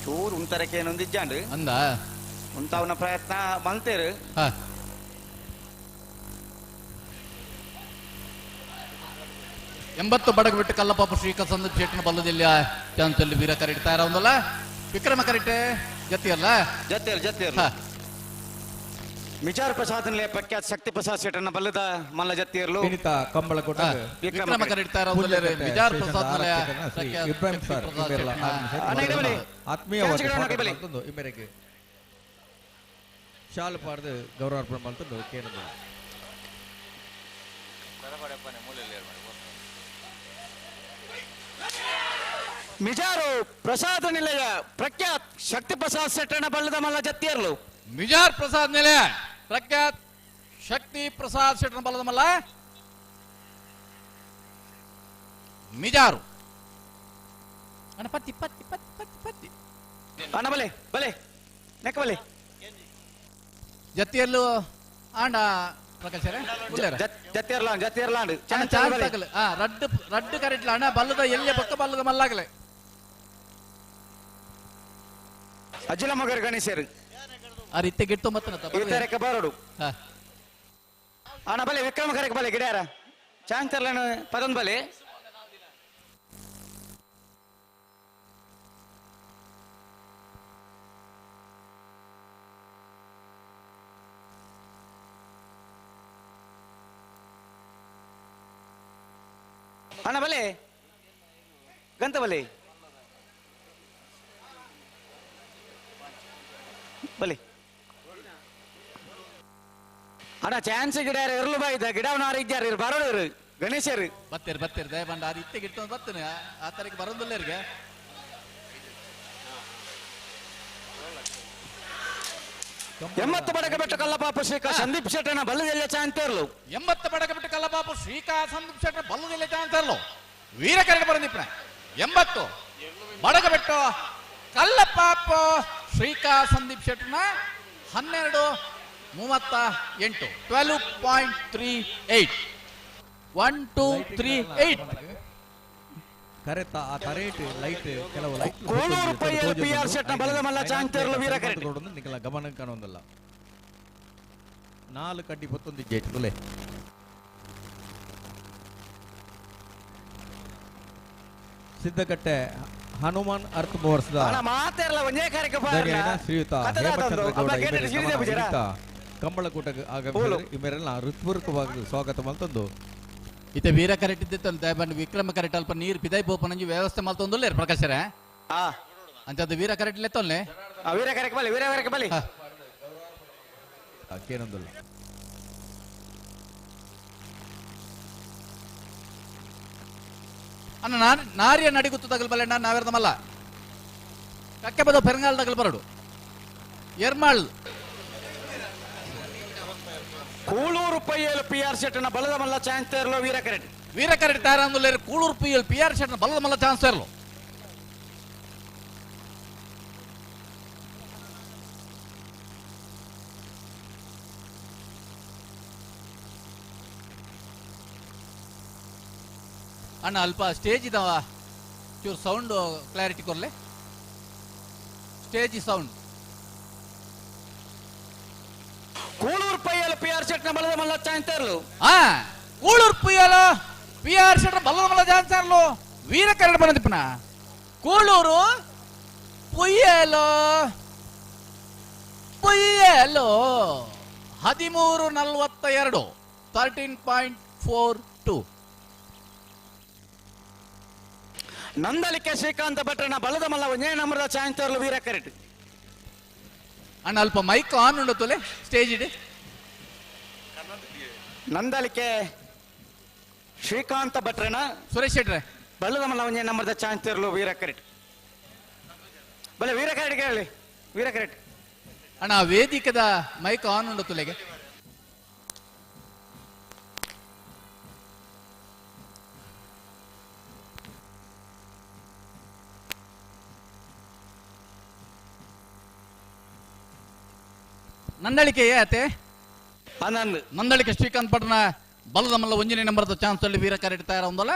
ಚೂರು ಉಂತರಕ್ಕೆ ಏನೊಂದಿಜ್ಜಾಂಡ್ ಅಂದ ಉಂತಾವನ ಪ್ರಯತ್ನ ಮಲ್ತೇರು. ಎಂಬತ್ತು ಬಡಗು ಬಿಟ್ಟು ಕಲ್ಲಪಾಪ ಶ್ರೀಕಾ ಸಂದೀಪ್ ಶೆಟ್ಟಿನ ಬಲ್ಲದಿಲ್ಲ ಚಾನ್ಸಲ್ಲಿ ವೀರ ಕರೆಕ್ಟ್ ತಯಾರ ವಿಕ್ರಮ ಕರೆಕ್ಟ್ ಜತಿಯಲ್ಲ ಜತಿಯಲ್ಲ ಜತಿಯಲ್ಲ ವಿಚಾರ ಪ್ರಸಾದ್ ಪ್ರಖ್ಯಾತ ಶಕ್ತಿ ಪ್ರಸಾದ್ ಶೆಟ್ಟನ ಬಲ್ಲದ ಮಲ್ಲ ಜತಿಯರ್ಲು ಕಂಬಳ ಕೊಟ್ಟ ವಿಕ್ರಮ ಕರೆಕ್ಟ್ ತಯಾರ ವಿಚಾರ ಪ್ರಸಾದ್ ಇಬ್ರಾಹಿಂ ಸರ್ ಆತ್ಮೀಯವಾದ ಈ ಮೇರೆಗೆ ಶಾಲು ಪಾಡ್ದು ಗೌರವಾರ್ಪಣೆ ಮಾಡ್ತಂದು ಕೇಳಿದ್ರು. ಮಿಜಾರು ಪ್ರಸಾದ ನಿಲಯ ಪ್ರಖ್ಯಾತ್ ಶಕ್ತಿ ಪ್ರಸಾದ್ ಶೆಟ್ಟನ ಬಲ್ಲದ ಮಲ್ಲ ಜತ್ತಿಯರ್ಲು ಮಿಜಾರ್ ಪ್ರಸಾದ್ ನಿಲಯ ಪ್ರಖ್ಯಾತ್ ಶಕ್ತಿ ಪ್ರಸಾದ್ ಶೆಟ್ಟನ ಬಲ್ಲದ ಮಲ್ಲ ಮಿಜಾರು ಅಣ್ಣ ಪತ್ತಿ ಪತ್ತಿ ಪತ್ತಿ ಪತ್ತಿ ಪತ್ತಿ ಅಣ್ಣ ಬಲೆ ಬಲೆ ನೆಕ್ಕ ಬಲೆ ಜತ್ತಿಯಲ್ಲೂ ಆಂಡ ಪ್ರಕಾಶರೇ ಜತ್ತಿಯರ್ಲ ಜತ್ತಿಯರ್ಲಾಂಡ್ ರಡ್ಡು ರಡ್ಡು ಕರೆಟ್ಲ ಅಣ್ಣ ಬಲ್ಲದ ಎಲ್ಲಿ ಪಕ್ಕ ಬಲ್ಲದ ಮಲ್ಲಾಗಲೆ ಅಜ್ಜಲ ಮಗರ್ ಗಣೇಶರು ಆ ರೀತಿ ಗಿಟ್ಟು ಮತ್ತೆ ಬರೋಡು ಅಣ್ಣ ಬಲೆ ವಿಕ್ರಮ ಕರೆಕ್ ಬಲೆ ಗಿಡ್ಯಾರ ಚಾನ್ಸ್ ಪದೊಂದು ಬಲೆ ಅಣ್ಣ ಬಲೆ ಗಂತ ಬಲೆ ಬಲೆ ಅಣ್ಣ ಚಾನ್ಸ್ ಗಿಡ ಇರ್ಲು ಬಾಯ್ದ ಗಿಡವನಾರ ಇದ್ದಾರ ಇರು ಬರೋರು ಗಣೇಶರು ಬತ್ತೀರಿ ಬತ್ತೀರಿ ದಯಬಂಡ ಆ ರೀತಿ ಗಿಡ ಬತ್ತನೆ ಆ ತರಕ್ಕೆ ಬರೋದಿಲ್ಲ ಇರ್ಗೆ. 80 ಬಡಕ ಬೆಟ್ಟ ಕಲ್ಲಪಾಪ ಶ್ರೀಕಾ ಸಂದೀಪ್ ಶೆಟ್ಟನ ಬಲ್ಲದೆಲ್ಲ ಚಾಂತರ್ಲು 80 ಬಡಕ ಬೆಟ್ಟ ಕಲ್ಲಪಾಪ ಶ್ರೀಕಾ ಸಂದೀಪ್ ಶೆಟ್ಟನ ಬಲ್ಲದೆಲ್ಲ ಚಾಂತರ್ಲು ವೀರ ಕರಡ ಬರಂದಿಪ್ಪ 80 ಬಡಕ ಬೆಟ್ಟ ಕಲ್ಲಪಾಪ ಶ್ರೀಕಾ ಸಂದೀಪ್ ಶೆಟ್ಟನ 12 38 12.38 1 2 3 8 ಕರೆತ ಆ ತರೇಟ್ ಲೈಟ್ ಕೆಲವು light Kuloor Paiyal P R ಶೆಟ್ನ ಬಲದ ಮಲ್ಲ ಚಾಂತೇರ್ಲು ವೀರ ಕರೆಟ್. ನಿಕಲ ಗಮನ ಕಾಣೊಂದಲ್ಲ ನಾಲ್ಕು ಕಡ್ಡಿ ಪೊತ್ತೊಂದು ಜೇಟ್ ತುಲೆ ಸಿದ್ದಕಟ್ಟೆ ಹನುಮಾನ್ ಅರ್ಥ ಮೋರ್ಸ್ದ ಅಣ್ಣ ಮಾತೆರ್ಲ ಒಂಜೇ ಕಾರ್ಯಕ್ರಮ ಧನ್ಯನ ಶ್ರೀಯುತ ಹೇಮಚಂದ್ರ ಗೌಡ ಇಮೇರೆ ಸಿರಿದೆ ನಮನ ಪೂಜಾರ. ವಿನೀತ ಕಂಬಳಕೂಟಕ್ಕೆ ಆಗಮಿಸಿದರು. ಇಮೇರೆಲ್ಲ ಹೃತ್ಪೂರ್ವಕವಾಗಿ ಸ್ವಾಗತ ಮಲ್ತೊಂದು ಇತ್ತೆ ವೀರ ಕರೆಕ್ಟ್ ಇದ್ದಿತ್ತು ದಯಬಂಡು ವಿಕ್ರಮ ಕರೆಕ್ಟ್ ಅಲ್ಪ ನೀರು ಪಿದೈ ಪೋಪನಂಜಿ ವ್ಯವಸ್ಥೆ ಮಲ್ತೊಂದುಲ್ಲೇರು ಪ್ರಕಾಶರೇ ಅಂಚದ ವೀರ ಕರೆಕ್ಟ್ ಲೆತ್ತೊಲ್ಲೆ ವೀರ ಕರೆಕ್ ಬಲಿ ವೀರ ಕರೆಕ್ ಬಲಿ ಕೇನೊಂದುಲ್ಲ ಅಣ್ಣ ನಾನು ನಾರಿಯ ನಡಿಗುತ್ತು ತಗಲ್ ಬಲ್ಲೆ ನಾನು ನಾವೆರ್ದಮಲ್ಲ ಕಕ್ಕೆ ಬದ ಪೆರಂಗಾಲ್ ತಗಲ್ ಬರಡು ಎರ್ಮಾಳ್ ಕೂಳೂರು ಪೈಯಲ್ ಪಿ ಆರ್ ಶೆಟ್ನ ಬಲದ ಮಲ್ಲ ಚಾಂತೇರ್ಲು ವೀರ ಕರೆಟ್. ವೀರ ಕರೆಕ್ಟ್ ತಯಾರಂದುಲ್ಲೇರು Kuloor P L P R ಶೆಟ್ನ ಬಲದ ಮಲ್ಲ ಚಾನ್ಸ್ ಇರಲು ಅಣ್ಣ ಅಲ್ಪ ಸ್ಟೇಜ್ ಇದಾವ ಚೂರು ಸೌಂಡ್ ಕ್ಲಾರಿಟಿ ಕೊರ್ಲೆ stage sound Kuloor Paiyal P R ಶೆಟ್ನ ಬಲದ ಮಲ್ಲ ಚಾಂತೇರ್ಲು ಆ ಕೂಳೂರು ಪುಯ್ಯಲ ಪಿ ಆರ್ ಶೆಟ್ರ ಬಲ್ಲದ ಮಲ್ಲ ಚಾನ್ಸ್ ಇರಲು ವೀರ ಕರಡು ಬಂದಿಪ್ಪನ ಕೂಳೂರು ಪುಯ್ಯಲು ಪುಯ್ಯಲು 13.42 13.42 ನಂದಲಿಕೆ ಶ್ರೀಕಾಂತ ಭಟ್ರನ ಬಲದ ಮಲ್ಲ ಒಂಜೇ ನಂಬರದ ಚಾಂತೇರ್ಲು ವೀರ ಕರೆಟ್. ಅಣ್ಣ ಅಲ್ಪ ಮೈಕ್ ಆನ್ ಉಂಡು ಸ್ಟೇಜ್ ಇದೆ ನಂದಲಿಕೆ ಶ್ರೀಕಾಂತ ಭಟ್ರನ ಸುರೇಶ್ ಶೆಟ್ರೆ ಬಲದ ಮಲ್ಲ ಒಂಜೇ ನಂಬರದ ಚಾಂತೇರ್ಲು ವೀರ ಕರೆಟ್. ಬಲೆ ವೀರ ಕರೆಟ್ ಕೇಳಿ ವೀರ ಕರೆಟ್. ಅಣ್ಣ ವೇದಿಕದ ಮೈಕ್ ಆನ್ ಉಂಡು ತುಲೆಗೆ ನಂದಳಿಕೆ ಆತೆ ಆನಂದ್ ನಂದಳಿಕೆ ಶ್ರೀಕಾಂತ್ ಪಟ್ನ ಬಲದ ಮಲ್ಲ ಒಂಜನೇ ನಂಬರ್ದ ಚಾನ್ಸ್ ಅಲ್ಲಿ ವೀರ ಕರೆಕ್ಟ್ ತಯಾರ ಒಂದಲ್ಲ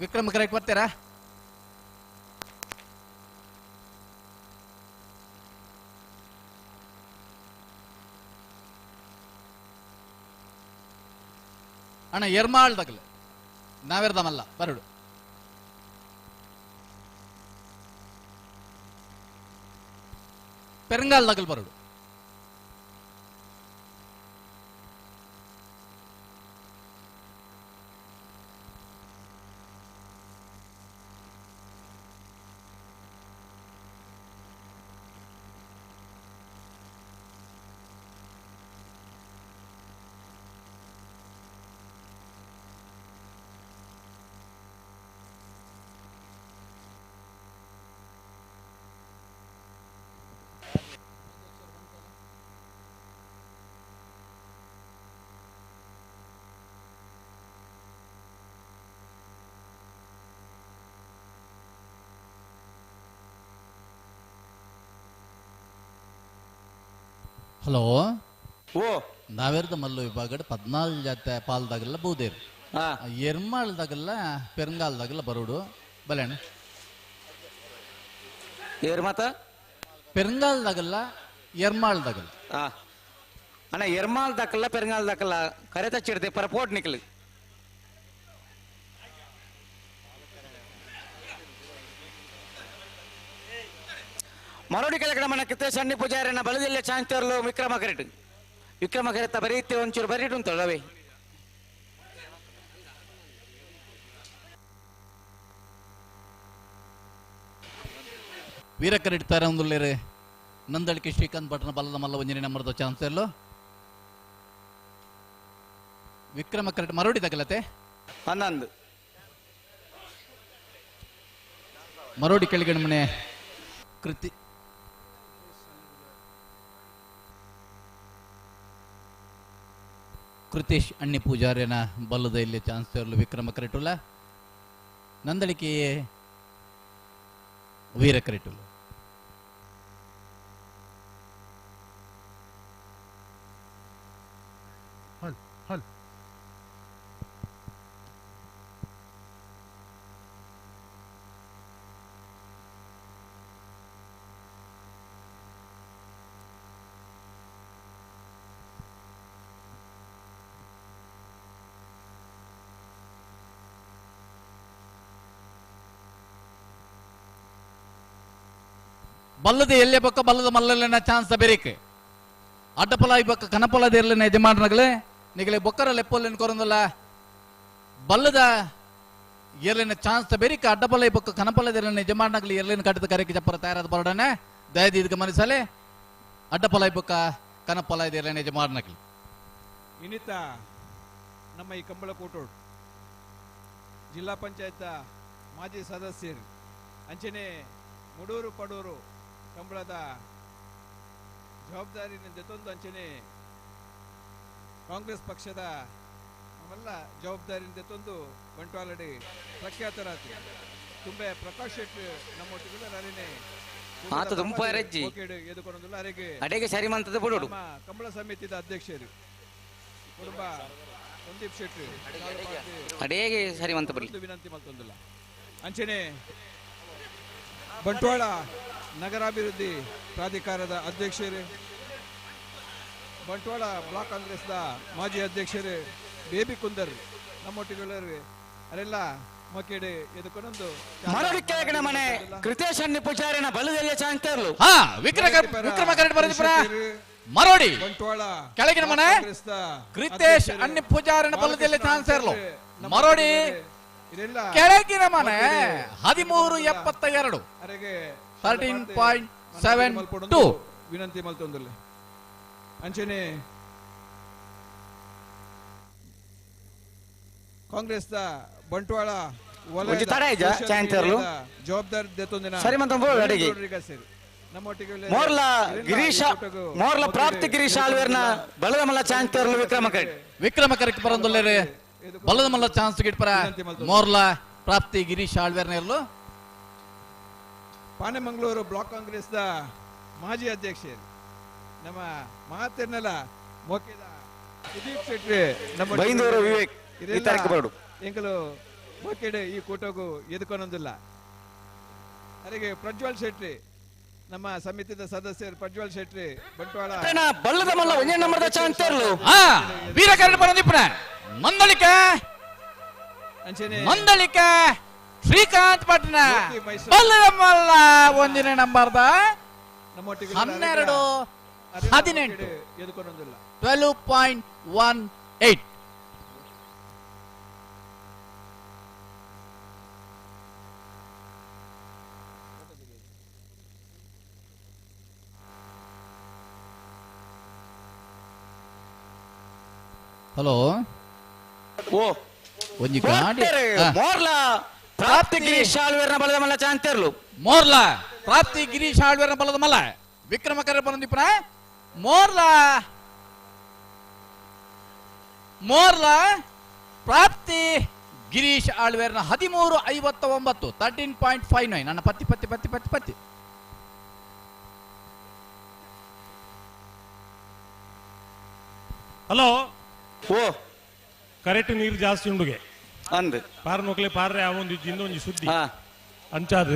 ವಿಕ್ರಮ ಕರೆಕ್ಟ್ ಬರ್ತೀರಾ ಅಣ್ಣ ಎರ್ಮಾಳ್ ತಗಲು ನಾವೆರ್ದಮಲ್ಲ ಬರಡು ಪೆರಂಗಾಲ್ ತಗಲ್ ಬರಡು ಹಲೋ ಓ ನಾವೆರ್ದ ಮಲ್ಲು ವಿಭಾಗಡ್ 14 ಜಾತೆ ಪಾಲ್ದಾಗಲ್ಲ ಬೂದೇರು ಎರ್ಮಾಳ್ದಾಗಲ್ಲ ಪೆರಂಗಾಲ್ದಾಗಲ್ಲ ಬರೋಡು ಬಲೇಣ ಏರ್ ಮಾತ ಪೆರಂಗಾಲ್ದಾಗಲ್ಲ ಎರ್ಮಾಳ್ದಾಗಲ್ಲ ಅಣ್ಣ ಎರ್ಮಾಲ್ ದಾಕಲ್ಲ ಪೆರಂಗಾಲ್ ದಾಕಲ್ಲ ಕರೆ ತಚ್ಚಿಡ್ದೆ ಪರ ಪೋಟ್ ನಿಕ್ಲು ಮರೋಡಿ ಕೆಳಗಡೆ ಕಿತ್ತೆ ಸಣ್ಣ ಪೂಜಾರಿನ ಬಲದಲ್ಲೇ ಚಾಂತೇರ್ಲು ವಿಕ್ರಮ ಕರೆಟ್ ವಿಕ್ರಮ ಕರೆತ ಬರೀತೆ ಒಂಚೂರು ಬರೀಟು ಉಂಟು ರವಿ ವೀರ ಕರೆಟ್ ತಾರ ನಂದಳಿಕೆ ಶ್ರೀಕಾಂತ್ ಭಟ್ನ ಬಲದ ಮಲ್ಲ ಒಂಜನೇ ನಂಬರ್ದ ಚಾನ್ಸ್ ಎಲ್ಲೋ ವಿಕ್ರಮ ಕರೆಟ್ ಮರೋಡಿ ತಗಲತೆ 11 ಮರೋಡಿ ಕೆಳಗಡೆ ಮನೆ ಕೃತಿ ಕೃತೇಶ್ ಅಣ್ಣಿ ಪೂಜಾರ್ಯನ ಬಲ್ಲದ ಇಲ್ಲಿ ಚಾನ್ಸ್ ಇರಲು ವಿಕ್ರಮ ಕರೆಟುಲ ನಂದಳಿಕೆ ವೀರ ಕರೆಟುಲ. ಬಲ್ಲದ ಎಲ್ಲೆ ಬೊಕ್ಕ ಬಲ್ಲದ ಮಲ್ಲಲೆನ ಚಾನ್ಸ್ ಬೆರಿಕ್ ಅಡ್ಡಪಲಾಯಿ ಬೊಕ್ಕ ಕನಪಲ ದೇರ್ಲೆನ ಯಜಮಾನಗಳೇ ನಿಗಲೆ ಬೊಕ್ಕರ ಲೆಪ್ಪೊಲೆನ್ ಕೊರಂದಲ್ಲ ಬಲ್ಲದ ಎರ್ಲೆನ ಚಾನ್ಸ್ ಬೆರಿಕ್ ಅಡ್ಡಪಲಾಯಿ ಬೊಕ್ಕ ಕನಪಲ ದೇರ್ಲೆನ ಯಜಮಾನಗಳು ಎರ್ಲೆನ ಕಟ್ಟದ ಕರೆಗೆ ಚಪ್ಪರ ತಯಾರಾದ ಬರಡನೆ ದಯದೀದ್ ಗಮನಿಸಲೆ ಅಡ್ಡಪಲಾಯಿ ಬೊಕ್ಕ ಕನಪಲಾಯಿ ದೇರ್ಲೆನ ಯಜಮಾನಗಳು. ಇನ್ನಿತ ನಮ್ಮ ಈ ಕಂಬಳಕೋಟೋಡು ಜಿಲ್ಲಾ ಪಂಚಾಯತ್ ಮಾಜಿ ಸದಸ್ಯರು ಅಂಚನೆ ಮುಡೂರು ಪಡೂರು ಕಂಬಳದ ಜವಾಬ್ದಾರಿಯಿಂದ ತಂದು ಅಂಚನೆ ಕಾಂಗ್ರೆಸ್ ಪಕ್ಷದ ನಮ್ಮೆಲ್ಲ ಜವಾಬ್ದಾರಿಯಿಂದ ತಂದು ಬಂಟ್ವಾಳಡಿ ಪ್ರಖ್ಯಾತರಾದ್ರು ತುಂಬೆ ಪ್ರಕಾಶ್ ಶೆಟ್ಟಿ ನಮ್ಮೊಟ್ಟಿಗೆ ಅರೇನೆ ಆತ ದುಂಪ ಅರೆಜ್ಜಿ. ಎದುಕೊಂಡುಲ್ಲ ಅರೆಗೆ ಅಡೆಗೆ ಸರಿ ಮಂತದ ಬಿಡೋಡು. ನಮ್ಮ ಕಂಬಳ ಸಮಿತಿದ ಅಧ್ಯಕ್ಷರು ಕುಟುಂಬ ಸಂದೀಪ್ ಶೆಟ್ಟಿ ಅಡೇಗೆ ಸರಿ ಮಂತ ಬರಲಿ. ಒಂದು ವಿನಂತಿ ಮಲ್ತೊಂದಿಲ್ಲ. ಅಂಚನೆ ಬಂಟ್ವಾಳ ನಗರಾಭಿವೃದ್ಧಿ ಪ್ರಾಧಿಕಾರದ ಅಧ್ಯಕ್ಷರು ಬಂಟ್ವಾಳ ಬ್ಲಾಕ್ ಕಾಂಗ್ರೆಸ್ದ ಮಾಜಿ ಅಧ್ಯಕ್ಷರು ಬೇಬಿ ಕುಂದರ್ ನಮ್ಮೊಟ್ಟಿಗೆ ಅರೆಲ್ಲ ಮಕ್ಕಳು ಎದುಕೊಂಡೊಂದು ಮರಡಿ ಕೆಳಗಿನ ಮನೆ ಕೃತೇಶ್ ಅಣ್ಣಿ ಪೂಜಾರಿನ ಬಲದೆಲ್ಲ ಚಾಂತರ್ಲು. ಹಾ, ವಿಕ್ರಮ ಕರೆಕ್ಟ್ ಬರೆದಿಪ್ರ ಮರೋಡಿ ಬಂಟ್ವಾಳ ಕೆಳಗಿನ ಮನೆ ಕೃತೇಶ್ ಅಣ್ಣಿ ಪೂಜಾರಿನ ಬಲದಲ್ಲಿ ಚಾನ್ಸ್ ಇರಲು ಮರೋಡಿ ಕೆಳಗಿನ ಮನೆ 13.72 13.72 ವಿನಂತಿ ಮಲ್ತೊಂದುಲ್ಲ. ಅಂಚನೆ ಕಾಂಗ್ರೆಸ್ದ ಬಂಟ್ವಾಳ ಒಂಜಿ ತಡ ಇಜ್ಜಾ ಚಾಂತರ್ಲು? ಜವಾಬ್ದಾರಿ ದೆತ್ತೊಂದಿನ ಸರಿ ಮಂತ ಬೋಳು ಅಡಿಗೆ. ಸೇರಿ ನಮ್ಮೊಟ್ಟಿಗೆ ಮೋರ್ಲ ಗಿರೀಶ ಮೋರ್ಲ ಪ್ರಾಪ್ತಿ ಗಿರೀಶ ಆಳ್ವೇರ್ನ ಬಲದ ಮಲ್ಲ ಚಾಂತರ್ಲು ವಿಕ್ರಮ ಕರೆಕ್ಟ್. ವಿಕ್ರಮ ಕರೆಕ್ಟ್ ಬರಂದುಲ್ಲೇರೆ ಬಲದ ಮಲ್ಲ ಚಾನ್ಸ್ ಗಿಟ್ಪರ ಮೋರ್ಲ ಪ್ರಾಪ್ತಿ ಗಿರೀಶ್ ಆಳ್ವೇರ್ನ ಇರಲು. ಪಾನೆಮಂಗಳೂರು ಬ್ಲಾಕ್ ಕಾಂಗ್ರೆಸ್ದ ಮಾಜಿ ಅಧ್ಯಕ್ಷರು ನಮ್ಮ ಮಾತಿರ್ನಲ್ಲ ಮೋಕಿದ ಸುದೀಪ್ ಶೆಟ್ಟಿ ನಮ್ಮ ಬೈಂದೂರು ವಿವೇಕ್ ಈ ತಾರೀಕು ಬರಡು. ಎಂಕಲು ಮೋಕೆಡೆ ಈ ಕೂಟಗೂ ಎದುಕೊನೊಂದಿಲ್ಲ. ಅರೆಗೆ ಪ್ರಜ್ವಲ್ ಶೆಟ್ಟಿ ನಮ್ಮ ಸಮಿತಿದ ಸದಸ್ಯರು ಪ್ರಜ್ವಲ್ ಶೆಟ್ಟಿ ಬಂಟ್ವಾಳ ಬಲ್ಲದ ಮಲ್ಲ ಒಂದೇ ನಂಬರ್ದ ಚಾಂತರ್ಲು. ಹಾ, ವೀರ ಕರಡು ಬರಂದಿಪ್ಪನ ನಂದಳಿಕ ಅಂಚನೆ ನಂದಳಿಕ ಶ್ರೀಕಾಂತ್ ಪಟ್ನ ಬಲ್ಲದ ಮಲ್ಲ ಒಂದಿನ ನಂಬರ್ದ ನಮ್ಮೊಟ್ಟಿಗೆ 12.18 ಎದುಕೊನೊಂದಿಲ್ಲ. 12.18. ಹಲೋ ಓ ಒಂಜಿ ಗಾಡಿ ಮೋರ್ಲ ಪ್ರಾಪ್ತಿ ಗಿರೀಶ್ ಆಳ್ವೇರ್ನ ಬಲದ ಮಲ್ಲ ಚಾಂತರ್ಲು. ಮೋರ್ಲ ಪ್ರಾಪ್ತಿ ಗಿರೀಶ್ ಆಳ್ವೇರ್ನ ಬಲದ ಮಲ್ಲ ವಿಕ್ರಮ ಕರೆ ಬಂದಿಪ್ಪನ ಮೋರ್ಲ ಮೋರ್ಲ ಪ್ರಾಪ್ತಿ ಗಿರೀಶ್ ಆಳ್ವೇರ್ನ 13.59 13.59. ನನ್ನ ಪತ್ತಿ ಪತ್ತಿ ಪತ್ತಿ ಪತ್ತಿ ಪತ್ತಿ ಹಲೋ ಓ ಕರೆಕ್ಟ್ ನೀರು ಜಾಸ್ತಿ ಉಂಡುಗೆ ಅಂದ್ ಪಾರ್ ನೋಕ್ಲೆ ಪಾರ್ರೆ ಆ ಒಂದು ಇನ್ನೊಂದು ಸುದ್ದಿ ಅಂಚಾದ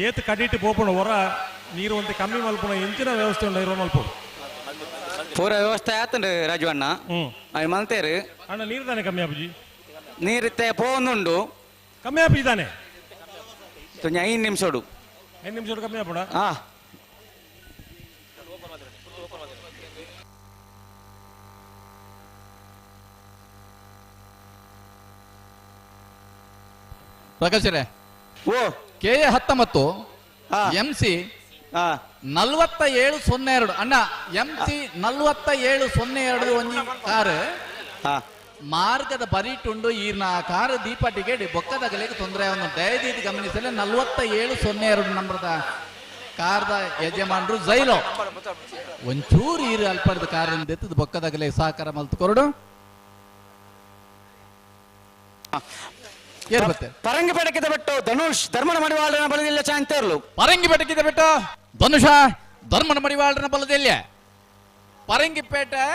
ಏತ್ ಕಡಿಟ್ ಪೋಪುಣ ಹೊರ ನೀರು ಒಂತೆ ಕಮ್ಮಿ ಮಲ್ಪುಣ ಎಂಚಿನ ವ್ಯವಸ್ಥೆ ಉಂಡು ಇರೋ ಮಲ್ಪುಣ ಪೂರ ವ್ಯವಸ್ಥೆ ಆತಂಡು ರಾಜು ಅಣ್ಣ ಅಯ್ಯ ಮಲ್ತೇರು ಅಣ್ಣ ನೀರು ತಾನೆ ಕಮ್ಮಿ ಆಪುಜಿ ನೀರಿತ್ತೆ ಪೋವೊಂದುಂಡು ಕಮ್ಮಿ ಆಪುಜಿ ತಾನೆ ತೊಂಜಿ 5 ನಿಮಿಷಡು 5 ನಿಮಿಷಡು ಕಮ್ಮಿ ಆಪುಣ ಹಾ ಪ್ರಕಾಶರೇ ಓ ಕೆ ಎ 19 ಎಂ ಸಿ 4702 ಅಣ್ಣ ಎಂ ಸಿ 4702 ಒಂಜಿ ಕಾರ್ ಮಾರ್ಗದ ಬರಿಟುಂಡು ಈರ್ನ ಕಾರ್ ದೀಪಟಿಗೆ ಬೊಕ್ಕದಗಲಿಗೆ ತೊಂದರೆ ಒಂದು ದಯದೀತಿ ಗಮನಿಸಲು 4702 ನಂಬರ್ದ ಕಾರ್ದ ಯಜಮಾನರು ಜೈಲೋ ಒಂಚೂರು ಈರು ಅಲ್ಪರದ ಕಾರ್ ಎತ್ತದ ಬೊಕ್ಕದಗಲೆ ಸಹಕಾರ ಮಲ್ತು ಕೊರಡು ಪರಂಗಿ ಬೆಡಕಿದ ಬಿಟ್ಟು ಧನುಷ್ ಧರ್ಮನ ಮಡಿವಾಳನ ಬಲದಿಲ್ಲ ಚಾಂತರ್ಲು. ಪರಂಗಿ ಬೆಡಕಿದ ಬಿಟ್ಟು ಧನುಷ ಧರ್ಮನ ಮಡಿವಾಳನ ಬಲದಿಲ್ಲ ಪರಂಗಿಪೇಟೆ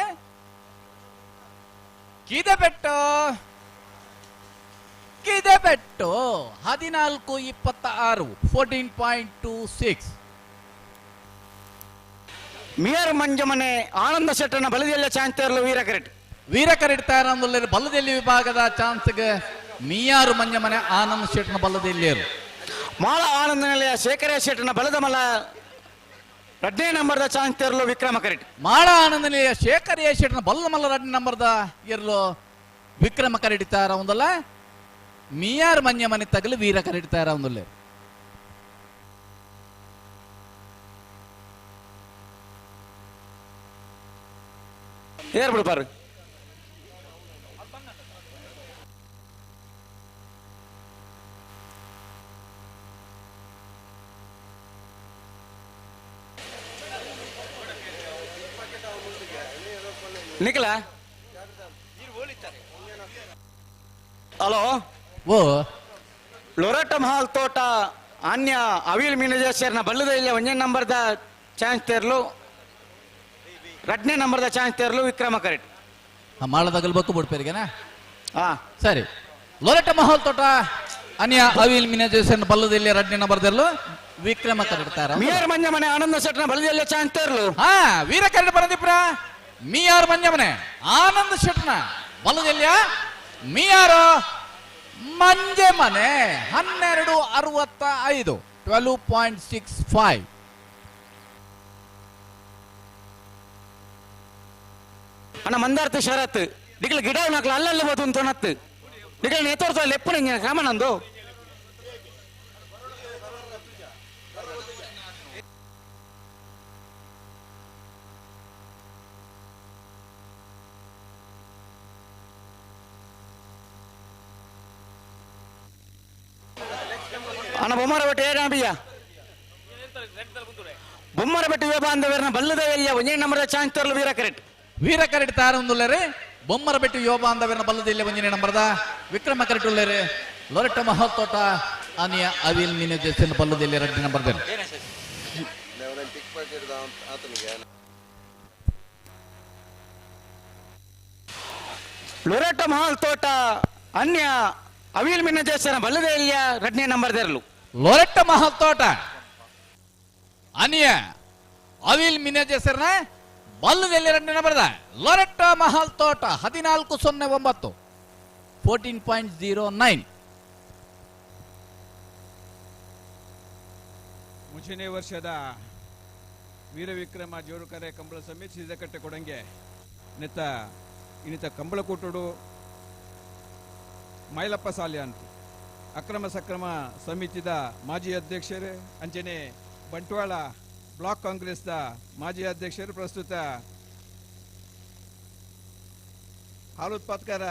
ಕಿದೆಬೆಟ್ಟು ಕಿದೆಬೆಟ್ಟು 14.26 14.26. ಮಿಯರ್ ಮಂಜಮನೆ ಆನಂದ ಶೆಟ್ಟನ ಬಲದಿಲ್ಲ ಚಾಂತರ್ಲು ವೀರ ಕರೆಟ್. ವೀರ ಕರೆಟ್ ತಯಾರಂದುಲ್ಲ ಬಲದೆಲ್ಲಿ ವಿಭಾಗದ ಚಾನ್ಸ್ಗೆ ಮಿಯಾರು ಮಂಜಮನೆ ಆನಂದ್ ಶೆಟ್ಟನ ಬಲದೆಲ್ಲಿಯರು. ಮಾಳ ಆನಂದ ನಿಲಯ ಶೇಖರ ಶೆಟ್ಟನ ಬಲದ ಮಲ್ಲ ರಡ್ನೇ ನಂಬರ್ದ ಚಾನ್ಸ್ ತೇರ್ಲು ವಿಕ್ರಮ ಕರೆಟ್. ಮಾಳ ಆನಂದ ನಿಲಯ ಶೇಖರ ಶೆಟ್ಟನ ಬಲ್ಲ ಮಲ್ಲ ರಡ್ನೇ ನಂಬರ್ದ ಎರ್ಲು ವಿಕ್ರಮ ಕರೆಡಿತಾರ ಒಂದಲ್ಲ ಮಿಯಾರ್ ಮನ್ಯ ಮನೆ ತಗಲು ವೀರ ಕರೆಡಿತಾರ ಒಂದಲ್ಲ. ಏರ್ ಬಿಡ್ಪಾರು ನಿಖಲ. ಹಲೋ ಓ ಲೊರೆಟ ಮಹಲ್ ತೋಟ ಅನ್ಯ ಅವಿಲ್ ಮಿನಜೇಶರ್ನ ಬಲ್ಲದ ಇಲ್ಲ ಒಂದೇ ನಂಬರ್ದ ಚಾನ್ಸ್ ತೇರ್ಲು ರಡ್ನೇ ನಂಬರ್ದ ಚಾನ್ಸ್ ತೇರ್ಲು ವಿಕ್ರಮ ಕರೆಕ್ಟ್. ಮಾಳದಾಗಲ್ ಬಕ್ಕು ಬಿಡ್ಪೇರಿಗೆನಾ? ಹಾ ಸರಿ. ಲೊರೆಟ ಮಹಲ್ ತೋಟ ಅನ್ಯ ಅವಿಲ್ ಮಿನಜೇಶರ್ನ ಬಲ್ಲದ ಇಲ್ಲಿ ರಡ್ನೇ ನಂಬರ್ದಲ್ಲೂ ವಿಕ್ರಮ ಕರೆಕ್ಟ್. ಮಿಯರ್ ಮಂಜ ಮನೆ ಆನಂದ ಶೆಟ್ಟನ ಬಲ್ಲದ ಚಾನ್ಸ್ ತೇರ್ಲು. ಹಾ ವೀರ ಕರೆಕ್ಟ್ ಬರಂದಿಪ್ರ ಮಿಯಾರ್ ಮಂಜಮನೆ ಆನಂದ್ ಶೆಟ್ಟನ ಬಲ್ಲದೆಲ್ಲಿಯ ಮಿಯಾರ ಮಂಜೆ ಮನೆ 12.65 12.65. ಅಣ್ಣ ಮಂದಾರ್ತಿ ಶರತ್ ದಿಗ್ಲ ಗಿಡ ನಾಕ್ಲ ಅಲ್ಲಲ್ಲ ಬೋದು ಅಂತ ನತ್ತು ದಿಗ್ಲ ನೇತೋರ್ತ ಲೆಪ್ಪು ನಿಂಗೆ ಕಾಮನಂದು ಅಣ್ಣ ಬೊಮ್ಮರ ಬೆಟ್ಟ ಏನ ಬಿಯ್ಯ ಬೊಮ್ಮರ ಬೆಟ್ಟ ಯುವ ಬಾಂಧವರನ್ನ ಬಲ್ಲದ ಎಲ್ಲ ಒಂದೇ ನಂಬರ್ ಚಾನ್ಸ್ ತರಲು ವೀರ ಕರೆಕ್ಟ್. ವೀರ ಕರೆಕ್ಟ್ ತಾರ ಒಂದುಲ್ಲೇರೆ ಬೊಮ್ಮರ ಬೆಟ್ಟ ಯುವ ಬಾಂಧವರನ್ನ ಬಲ್ಲದ ಇಲ್ಲ ಒಂದನೇ ನಂಬರ್ದ ವಿಕ್ರಮ ಕರೆಕ್ಟ್ ಉಳ್ಳೇರೆ ಲೊರೆಟ್ಟ ಮಹಲ್ ತೋಟ ಅನಿಯ ಅವಿಲ್ ಮೀನು ಜೆಸನ್ ಬಲ್ಲದ ಇಲ್ಲ ಎರಡನೇ ನಂಬರ್. ಲೊರೆಟ್ಟ ಮಹಲ್ ತೋಟ ಅನ್ಯ ಅವಿಲ್ ಮೀನು ಜೆಸನ್ ಬಲ್ಲದ ಇಲ್ಲ ಎರಡನೇ ನಂಬರ್ ದೇರಲು. ಲೊರೆಟ್ಟ ಮಹಲ್ ತೋಟ ಅನಿಯ ಅವಿಲ್ ಮಿನಜೆಸರ್ನ ಬಲ್ಲದಲ್ಲಿ ಎರಡನೇ ನಂಬರ್ದ ಲೊರೆಟ್ಟ ಮಹಲ್ ತೋಟ 14.09 14.09. ಮುಂಚಿನ ವರ್ಷದ ವೀರವಿಕ್ರಮ ಜೋರುಕರೆ ಕಂಬಳ ಸಮಿತಿ ಸಿದ್ದಕಟ್ಟೆ ಕೊಡಂಗೆ ಇನ್ನಿತ ಇನ್ನಿತ ಕಂಬಳ ಕೂಟುಡು ಮೈಲಪ್ಪ ಸಾಲ್ಯ ಅಂತ ಅಕ್ರಮ ಸಕ್ರಮ ಸಮಿತಿದ ಮಾಜಿ ಅಧ್ಯಕ್ಷರು ಅಂಚನೆ ಬಂಟ್ವಾಳ ಬ್ಲಾಕ್ ಕಾಂಗ್ರೆಸ್ದ ಮಾಜಿ ಅಧ್ಯಕ್ಷರು ಪ್ರಸ್ತುತ ಹಾಲುತ್ಪಾದಕರ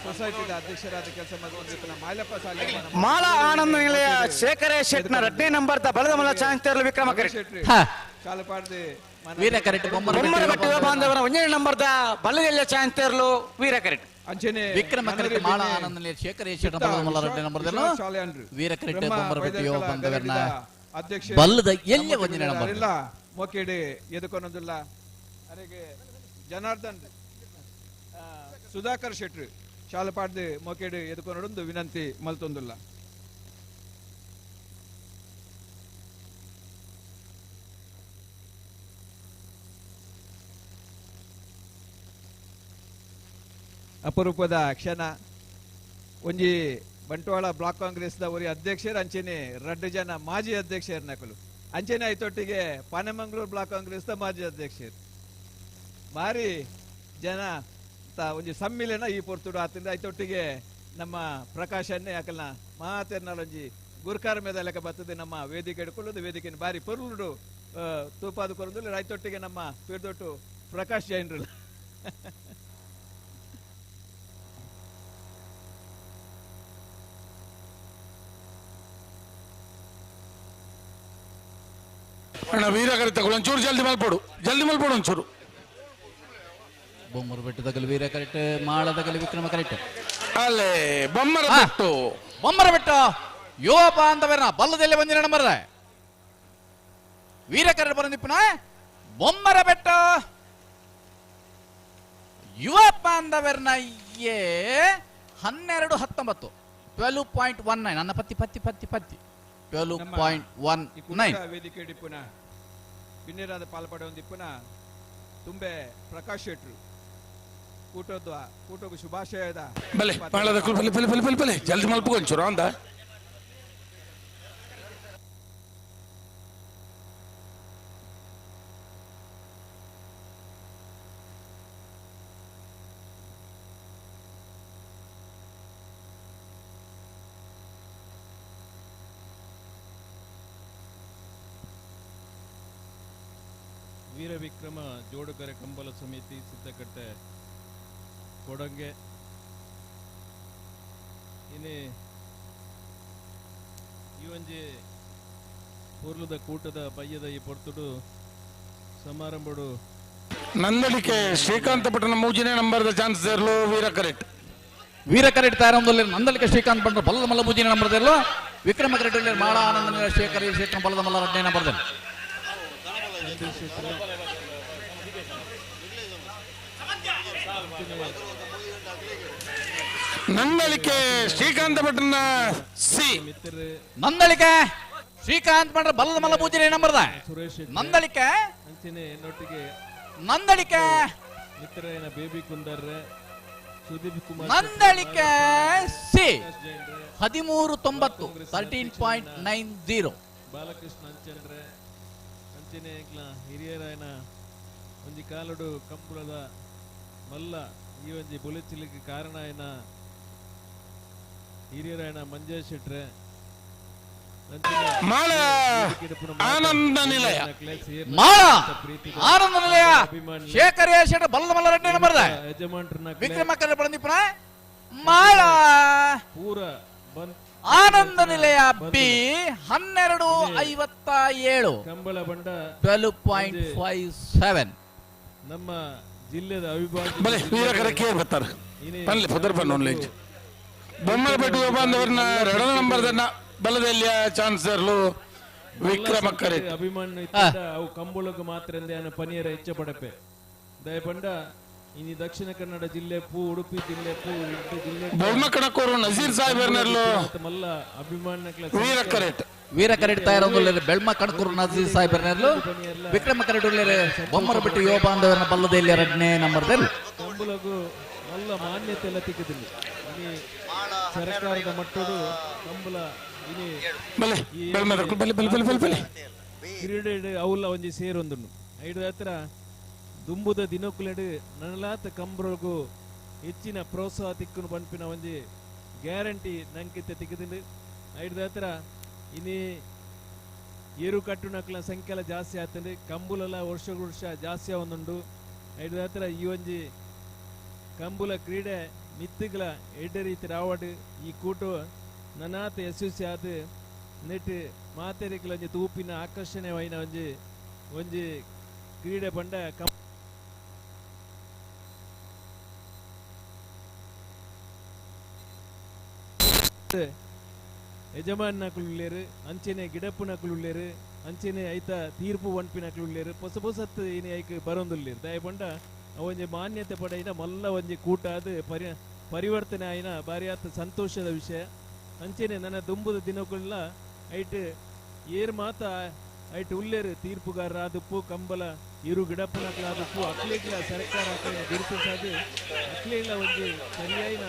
ಸೊಸೈಟಿದ ಅಧ್ಯಕ್ಷರಾದ ಕೆಲಸ ಮಾಡಿದ ಮೈಲಪ್ಪ ಸಾಲ್ಯ. ಮಾಳ ಆನಂದ ನಿಲಯ ಶೇಖರ ಶೆಟ್ನ ರಡ್ನೇ ನಂಬರ್ದ ಬಲದ ಮಲ್ಲ ಚಾನ್ಸ್ ತೇರ್ಲು ವಿಕ್ರಮ ಕರೆಕ್ಟ್. ಶಾಲಪಾಡ್ದೆ ವೀರ ಕರೆಕ್ಟ್. ಬೊಮ್ಮರ ಬೆಟ್ಟ ಯುವ ಬಾಂಧವರ ಒಂದೇ ನಂಬರ್ದ ಬಲ್ಲದೆಲ್ಲ ಚಾನ್ಸ್ ತೇರ್ಲು ವೀರ ಕರೆಕ್ಟ್. ಅಂಚನೆ ವಿಕ್ರಮ ಕರೆಕ್ಟ್ ಮಾಳ ಆನಂದ ನಿಲಯ ಶೇಖರ ಶೆಟ್ನ ಬಲದ ಮಲ್ಲ ರಡ್ನೇ ನಂಬರ್ದಲ್ಲೂ ವೀರ ಕರೆಕ್ಟ್ ಬೊಮ್ಮರ ಬೆಟ್ಟ ಯುವ ಬಾಂಧವರನ್ನ ಅಧ್ಯಕ್ಷ ಬಲ್ಲದ ಎಲ್ಲ ಒಂದನೇ ನಂಬರ್ ಇಲ್ಲ ಮೊಕೇಡಿ ಎದುಕೊನೊಂದಿಲ್ಲ ಅರೆಗೆ ಜನಾರ್ದನ್ ಸುಧಾಕರ್ ಶೆಟ್ರು ಶಾಲಪಾಡ್ದು ಮೊಕೇಡಿ ಎದುಕೊನೊಂದು ವಿನಂತಿ ಮಲ್ತೊಂದಿಲ್ಲ. ಅಪರೂಪದ ಕ್ಷಣ ಒಂಜಿ ಬಂಟ್ವಾಳ ಬ್ಲಾಕ್ ಕಾಂಗ್ರೆಸ್ದ ಒರಿ ಅಧ್ಯಕ್ಷರು ಅಂಚೆನೆ ರಡ್ಡು ಜನ ಮಾಜಿ ಅಧ್ಯಕ್ಷರು ನಕಲು ಅಂಚೆನೆ ಐತೊಟ್ಟಿಗೆ ಪಾನೆಮಂಗ್ಳೂರು ಬ್ಲಾಕ್ ಕಾಂಗ್ರೆಸ್ದ ಮಾಜಿ ಅಧ್ಯಕ್ಷರು ಭಾರಿ ಜನ ಒಂಜಿ ಸಮ್ಮಿಲನ ಈ ಪೊರ್ತುಡು ಆತಿಂದ ಐತೊಟ್ಟಿಗೆ ನಮ್ಮ ಪ್ರಕಾಶನ್ನೇ ಯಾಕಲ್ನ ಮಾತೆರ್ನಾಲೊಂಜಿ ಗುರ್ಕಾರ ಮೇಲೆ ಲೆಕ್ಕ ಬರ್ತದೆ ನಮ್ಮ ವೇದಿಕೆ ಹಿಡ್ಕೊಳ್ಳೋದು ವೇದಿಕೆನ ಭಾರಿ ಪೊರ್ಲುಡು ತೂಪಾದ ಕೊರದು ರೈತೊಟ್ಟಿಗೆ ನಮ್ಮ ಪೀರ್ದೊಟ್ಟು ಪ್ರಕಾಶ್ ಜೈನ್ರು. ಅಣ್ಣ ವೀರ ಕರೆಕ್ಟ್ ಒಂಚೂರು ಜಲ್ದಿ ಮಲ್ಪಡು ಜಲ್ದಿ ಮಲ್ಪಡು ಒಂಚೂರು. ಬೊಮ್ಮರ ಬೆಟ್ಟದಗಲು ವೀರ ಕರೆಕ್ಟ್ ಮಾಳದಗಲು ವಿಕ್ರಮ ಕರೆಕ್ಟ್. ಅಲ್ಲೇ ಬೊಮ್ಮರ ಬೆಟ್ಟು ಬೊಮ್ಮರ ಬೆಟ್ಟು ಯುವ ಬಾಂಧವರನ್ನ ಬಲ್ಲದಲ್ಲಿ ಬಂದಿನ ನಂಬರ್ ವೀರ ಕರೆಕ್ಟ್ ಬರಂದಿಪ್ಪನ ಬೊಮ್ಮರ ಬೆಟ್ಟ ಯುವ ಬಾಂಧವರನ್ನ ಎ 12.19 12.19 ನನ್ನ ಪತ್ತಿ ಪತ್ತಿ ಪತ್ತಿ ಪತ್ತಿ 12.19. ವೇದಿಕೆ ಡಿಪ್ಪುನ ಬಿನ್ನೇರಾದ ಪಾಲ್ಪಡೆ ಒಂದಿಪ್ಪುನ ತುಂಬೆ ಪ್ರಕಾಶ್ ಶೆಟ್ರು ಕೂಟದ ಕೂಟకు ಶುಭಾಶಯದ ಬಲೆ ಬಲೆ ಬಲೆ ಬಲೆ ಬಲೆ ಬಲೆ ಜಲ್ದಿ ಮಲ್ಪು ಒಂಚೂರು ಅಂದ. ವೀರವಿಕ್ರಮ ಜೋಡುಕರೆ ಕಂಬಳ ಸಮಿತಿ ಸಿದ್ದಕಟ್ಟೆ ಕೊಡಂಗೆ ಇನಿ ಈ ಒಂಜಿ ಪೂರ್ಲದ ಕೂಟದ ಬಯ್ಯದ ಈ ಪೊರ್ತುಡು ಸಮಾರಂಭಡು ನಂದಳಿಕೆ ಶ್ರೀಕಾಂತ ಪಟ್ಟಣ ಮೂಜನೇ ನಂಬರ್ದ ಚಾನ್ಸ್ ಇರಲು ವೀರ ಕರೆಕ್ಟ್ ವೀರ ಕರೆಕ್ಟ್ ತಯಾರೊಂದಲ್ಲಿ ನಂದಳಿಕೆ ಶ್ರೀಕಾಂತ್ ಬಂಡ್ರ ಬಲ್ಲದ ಮಲ್ಲ ಮೂಜಿನ ನಂಬರ್ದಲ್ಲೋ ವಿಕ್ರಮ ಕರೆಕ್ಟ್ ಮಾಳ ಆನಂದ ಶೇಖರ್ ಶೇಖರ್ ಬಲ್ಲದ ಮಲ್ಲ ಎರಡನೇ ನಂಬರ್ದಲ್ಲಿ ನಂದಳಿಕೆ ಶ್ರೀಕಾಂತ ಪಟ್ಟಣ ಸಿ ನಂದಳಿಕೆ ಶ್ರೀಕಾಂತ್ ಬಂಡ್ರ ಬಲ್ಲದ ಮಲ್ಲ ಮೂಜಿನ ನಂಬರ್ದ ಸುರೇಶ್ ನಂದಳಿಕೆ ಅಂಚನೆ ಎನ್ನೊಟ್ಟಿಗೆ ನಂದಳಿಕೆ ಮಿತ್ರನ ಬೇಬಿ ಕುಂದರ್ರೆ ಸುದೀಪ್ ಕುಮಾರ್ ನಂದಳಿಕೆ ಸಿ 13.90 13.90 ಬಾಲಕೃಷ್ಣ ಅಂಚನ್ರೆ ಅಂಚನೆ ಎಂಕ್ಲ ಹಿರಿಯರಾಯನ ಒಂಜಿ ಕಾಲಡು ಕಂಬುಳದ ಮಲ್ಲ ಈ ಒಂಜಿ ಬುಲೆಚಿಲಿಗೆ ಕಾರಣ ಆಯ್ನ ಹಿರಿಯರಾಯನ ಮಂಜೇಶ್ ಶೆಟ್ರೆ ಮಾಳ ಆನಂದ ನಿಲಯ ಮಾಳ ಆನಂದ ನಿಲಯ ಶೇಖರ್ ಶೆಟ್ರ ಬಲ್ಲದ ಮಲ್ಲ ಎರಡನೇ ನಂಬರ್ದ ಯಜಮಾನ್ರನ್ನ ವಿಕ್ರಮ ಕರೆ ಬಂದಿಪುರ ಮಾಳ ಪೂರ ಬಂದ್ ಆನಂದ ನಿಲಯ ಬಿ 12.57 ಕಂಬಳ ಬಂಡ 12.57 ನಮ್ಮ ಜಿಲ್ಲೆದ ಅವಿಭಾಜ್ಯ ಬಲೆ ವೀರ ಕರೆಕ್ಕೆ ಬರ್ತಾರೆ ಪನ್ಲೆ ಪುದರ್ ಪನ್ನೊಂದು ಬೊಮ್ಮಲಪೇಟೆ ಬಾಂಧವರನ್ನ ಎರಡನೇ ನಂಬರ್ದನ್ನ ಬಲದಲ್ಲಿಯ ಚಾನ್ಸ್ ಇರಲು ವಿಕ್ರಮ ಕರೆಕ್ಟ್ ಅಭಿಮಾನ ಇತ್ತಿಂದ ಅವು ಕಂಬಳಗ್ ಮಾತ್ರ ಎಂದೇ ಪನಿಯರ ಹೆಚ್ಚ ಪಡಪೆ ದಯಪಂಡ ಇನಿ ದಕ್ಷಿಣ ಕನ್ನಡ ಜಿಲ್ಲೆ ಪೂ ಉಡುಪಿ ಜಿಲ್ಲೆ ಪೂ ಉಡುಪಿ ಜಿಲ್ಲೆ ಬೊಮ್ಮಕಣಕೋರು ನಜೀರ್ ಸಾಹೇಬರ್ನಲ್ಲೂ ಮಲ್ಲ ಅಭಿಮಾನ ವೀರ ಕರೆಕ್ಟ್ ವೀರ ಕರೆಕ್ಟ್ ತಯಾರೊಂದುಲ್ಲೇರು ಬೆಳ್ಮ ಕಣಕೂರು ನಜೀರ್ ಸಾಹೇಬರ್ನಲ್ಲೂ ವಿಕ್ರಮ ಕರೆಕ್ಟ್ ಉಳ್ಳೇರು ಬೊಮ್ಮರ ಬಿಟ್ಟು ಯುವ ಬಾಂಧವರನ್ನ ಬಲ್ಲದಲ್ಲಿ ಎರಡನೇ ನಂಬರ್ದಲ್ಲಿ ಕಂಬಳಗು ಮಲ್ಲ ಮಾನ್ಯತೆ ಎಲ್ಲ ತಿಕ್ಕದಿಲ್ಲ ಇನಿ ಸರ್ಕಾರದ ಮಟ್ಟಡು ಕಂಬಳ ಇನಿ ಬಲೆ ಬೆಳ್ಮದಕ್ಕೂ ಬಲೆ ಬಲೆ ಬಲೆ ಬಲೆ ಬಲೆ ಕ್ರೀಡೆ ಅವಲ್ಲ ಒಂಜಿ ಸೇರೊಂದು ಐದು ಹತ್ರ ದುಂಬುದ ದಿನಕ್ಕುಲೆಡು ನನಲಾತ ಕಂಬ್ರೊಳಗು ಹೆಚ್ಚಿನ ಪ್ರೋತ್ಸಾಹ ತಿಕ್ಕುನು ಪನ್ಪಿನ ಒಂಜಿ ಗ್ಯಾರಂಟಿ ನಂಕಿತ್ತೆ ತಿಕ್ಕದಿಂಡು ಐದು ಹತ್ರ ಇನಿ ಏರು ಕಟ್ಟುನಕ್ಲ ಸಂಖ್ಯೆಲ ಜಾಸ್ತಿ ಆತಂಡು ಕಂಬುಲೆಲ್ಲ ವರ್ಷ ವರ್ಷ ಜಾಸ್ತಿ ಆವೊಂದುಂಡು ಐದು ಹತ್ರ ಈ ಒಂಜಿ ಕಂಬುಲ ಕ್ರೀಡೆ ಮಿತ್ತುಗಳ ಎಡ್ಡೆ ರೀತಿ ರಾವಡ್ ಈ ಕೂಟು ನನಾತ ಯಶಸ್ವಿ ಆದ ನೆಟ್ ಮಾತೆರಿಕಲ ಒಂಜಿ ತೂಪಿನ ಆಕರ್ಷಣೆ ವೈನ ಒಂಜಿ ಒಂಜಿ ಕ್ರೀಡೆ ಪಂಡ ಕಂ ಯಜಮಾನಕುಲು ಅಂಚೆನೆ ಗಿಡಪ್ಪುನಕುಲು ಅಂಚೆನೆ ಐತ ತೀರ್ಪು ಒನ್ಪಿನಕುಲು ಪೊಸ ಪೊಸತ್ತು ಇನಿ ಐಕ್ ಬರೊಂದುಲ್ಲೇರು ದಯ ಪಂಡ ಒಂಜಿ ಮಾನ್ಯತೆ ಪಡೆಯಿನ ಮಲ್ಲ ಒಂಜಿ ಕೂಟ ಅದು ಪರಿವರ್ತನೆ ಆಯಿನ ಭಾರಿ ಆತ ಸಂತೋಷದ ವಿಷಯ ಅಂಚೆನೆ ನನ್ನ ದುಂಬುದ ದಿನಕ್ಕುಲ್ಲ ಐಟ್ ಏರ್ ಮಾತ ಐಟ್ ಉಲ್ಲೇರು ತೀರ್ಪುಗಾರರ ಆದುಪ್ಪು ಕಂಬಲ ಇರು ಗಿಡಪ್ಪನಕಲಾದುಪ್ಪು ಅಕ್ಲೇಗ್ಲ ಸರ್ಕಾರ ಅಕ್ಲೇನ ಗುರುತಿಸಾದು ಅಕ್ಲೇಗ್ಲ ಒಂಜಿ ಸರಿಯಾಯಿನ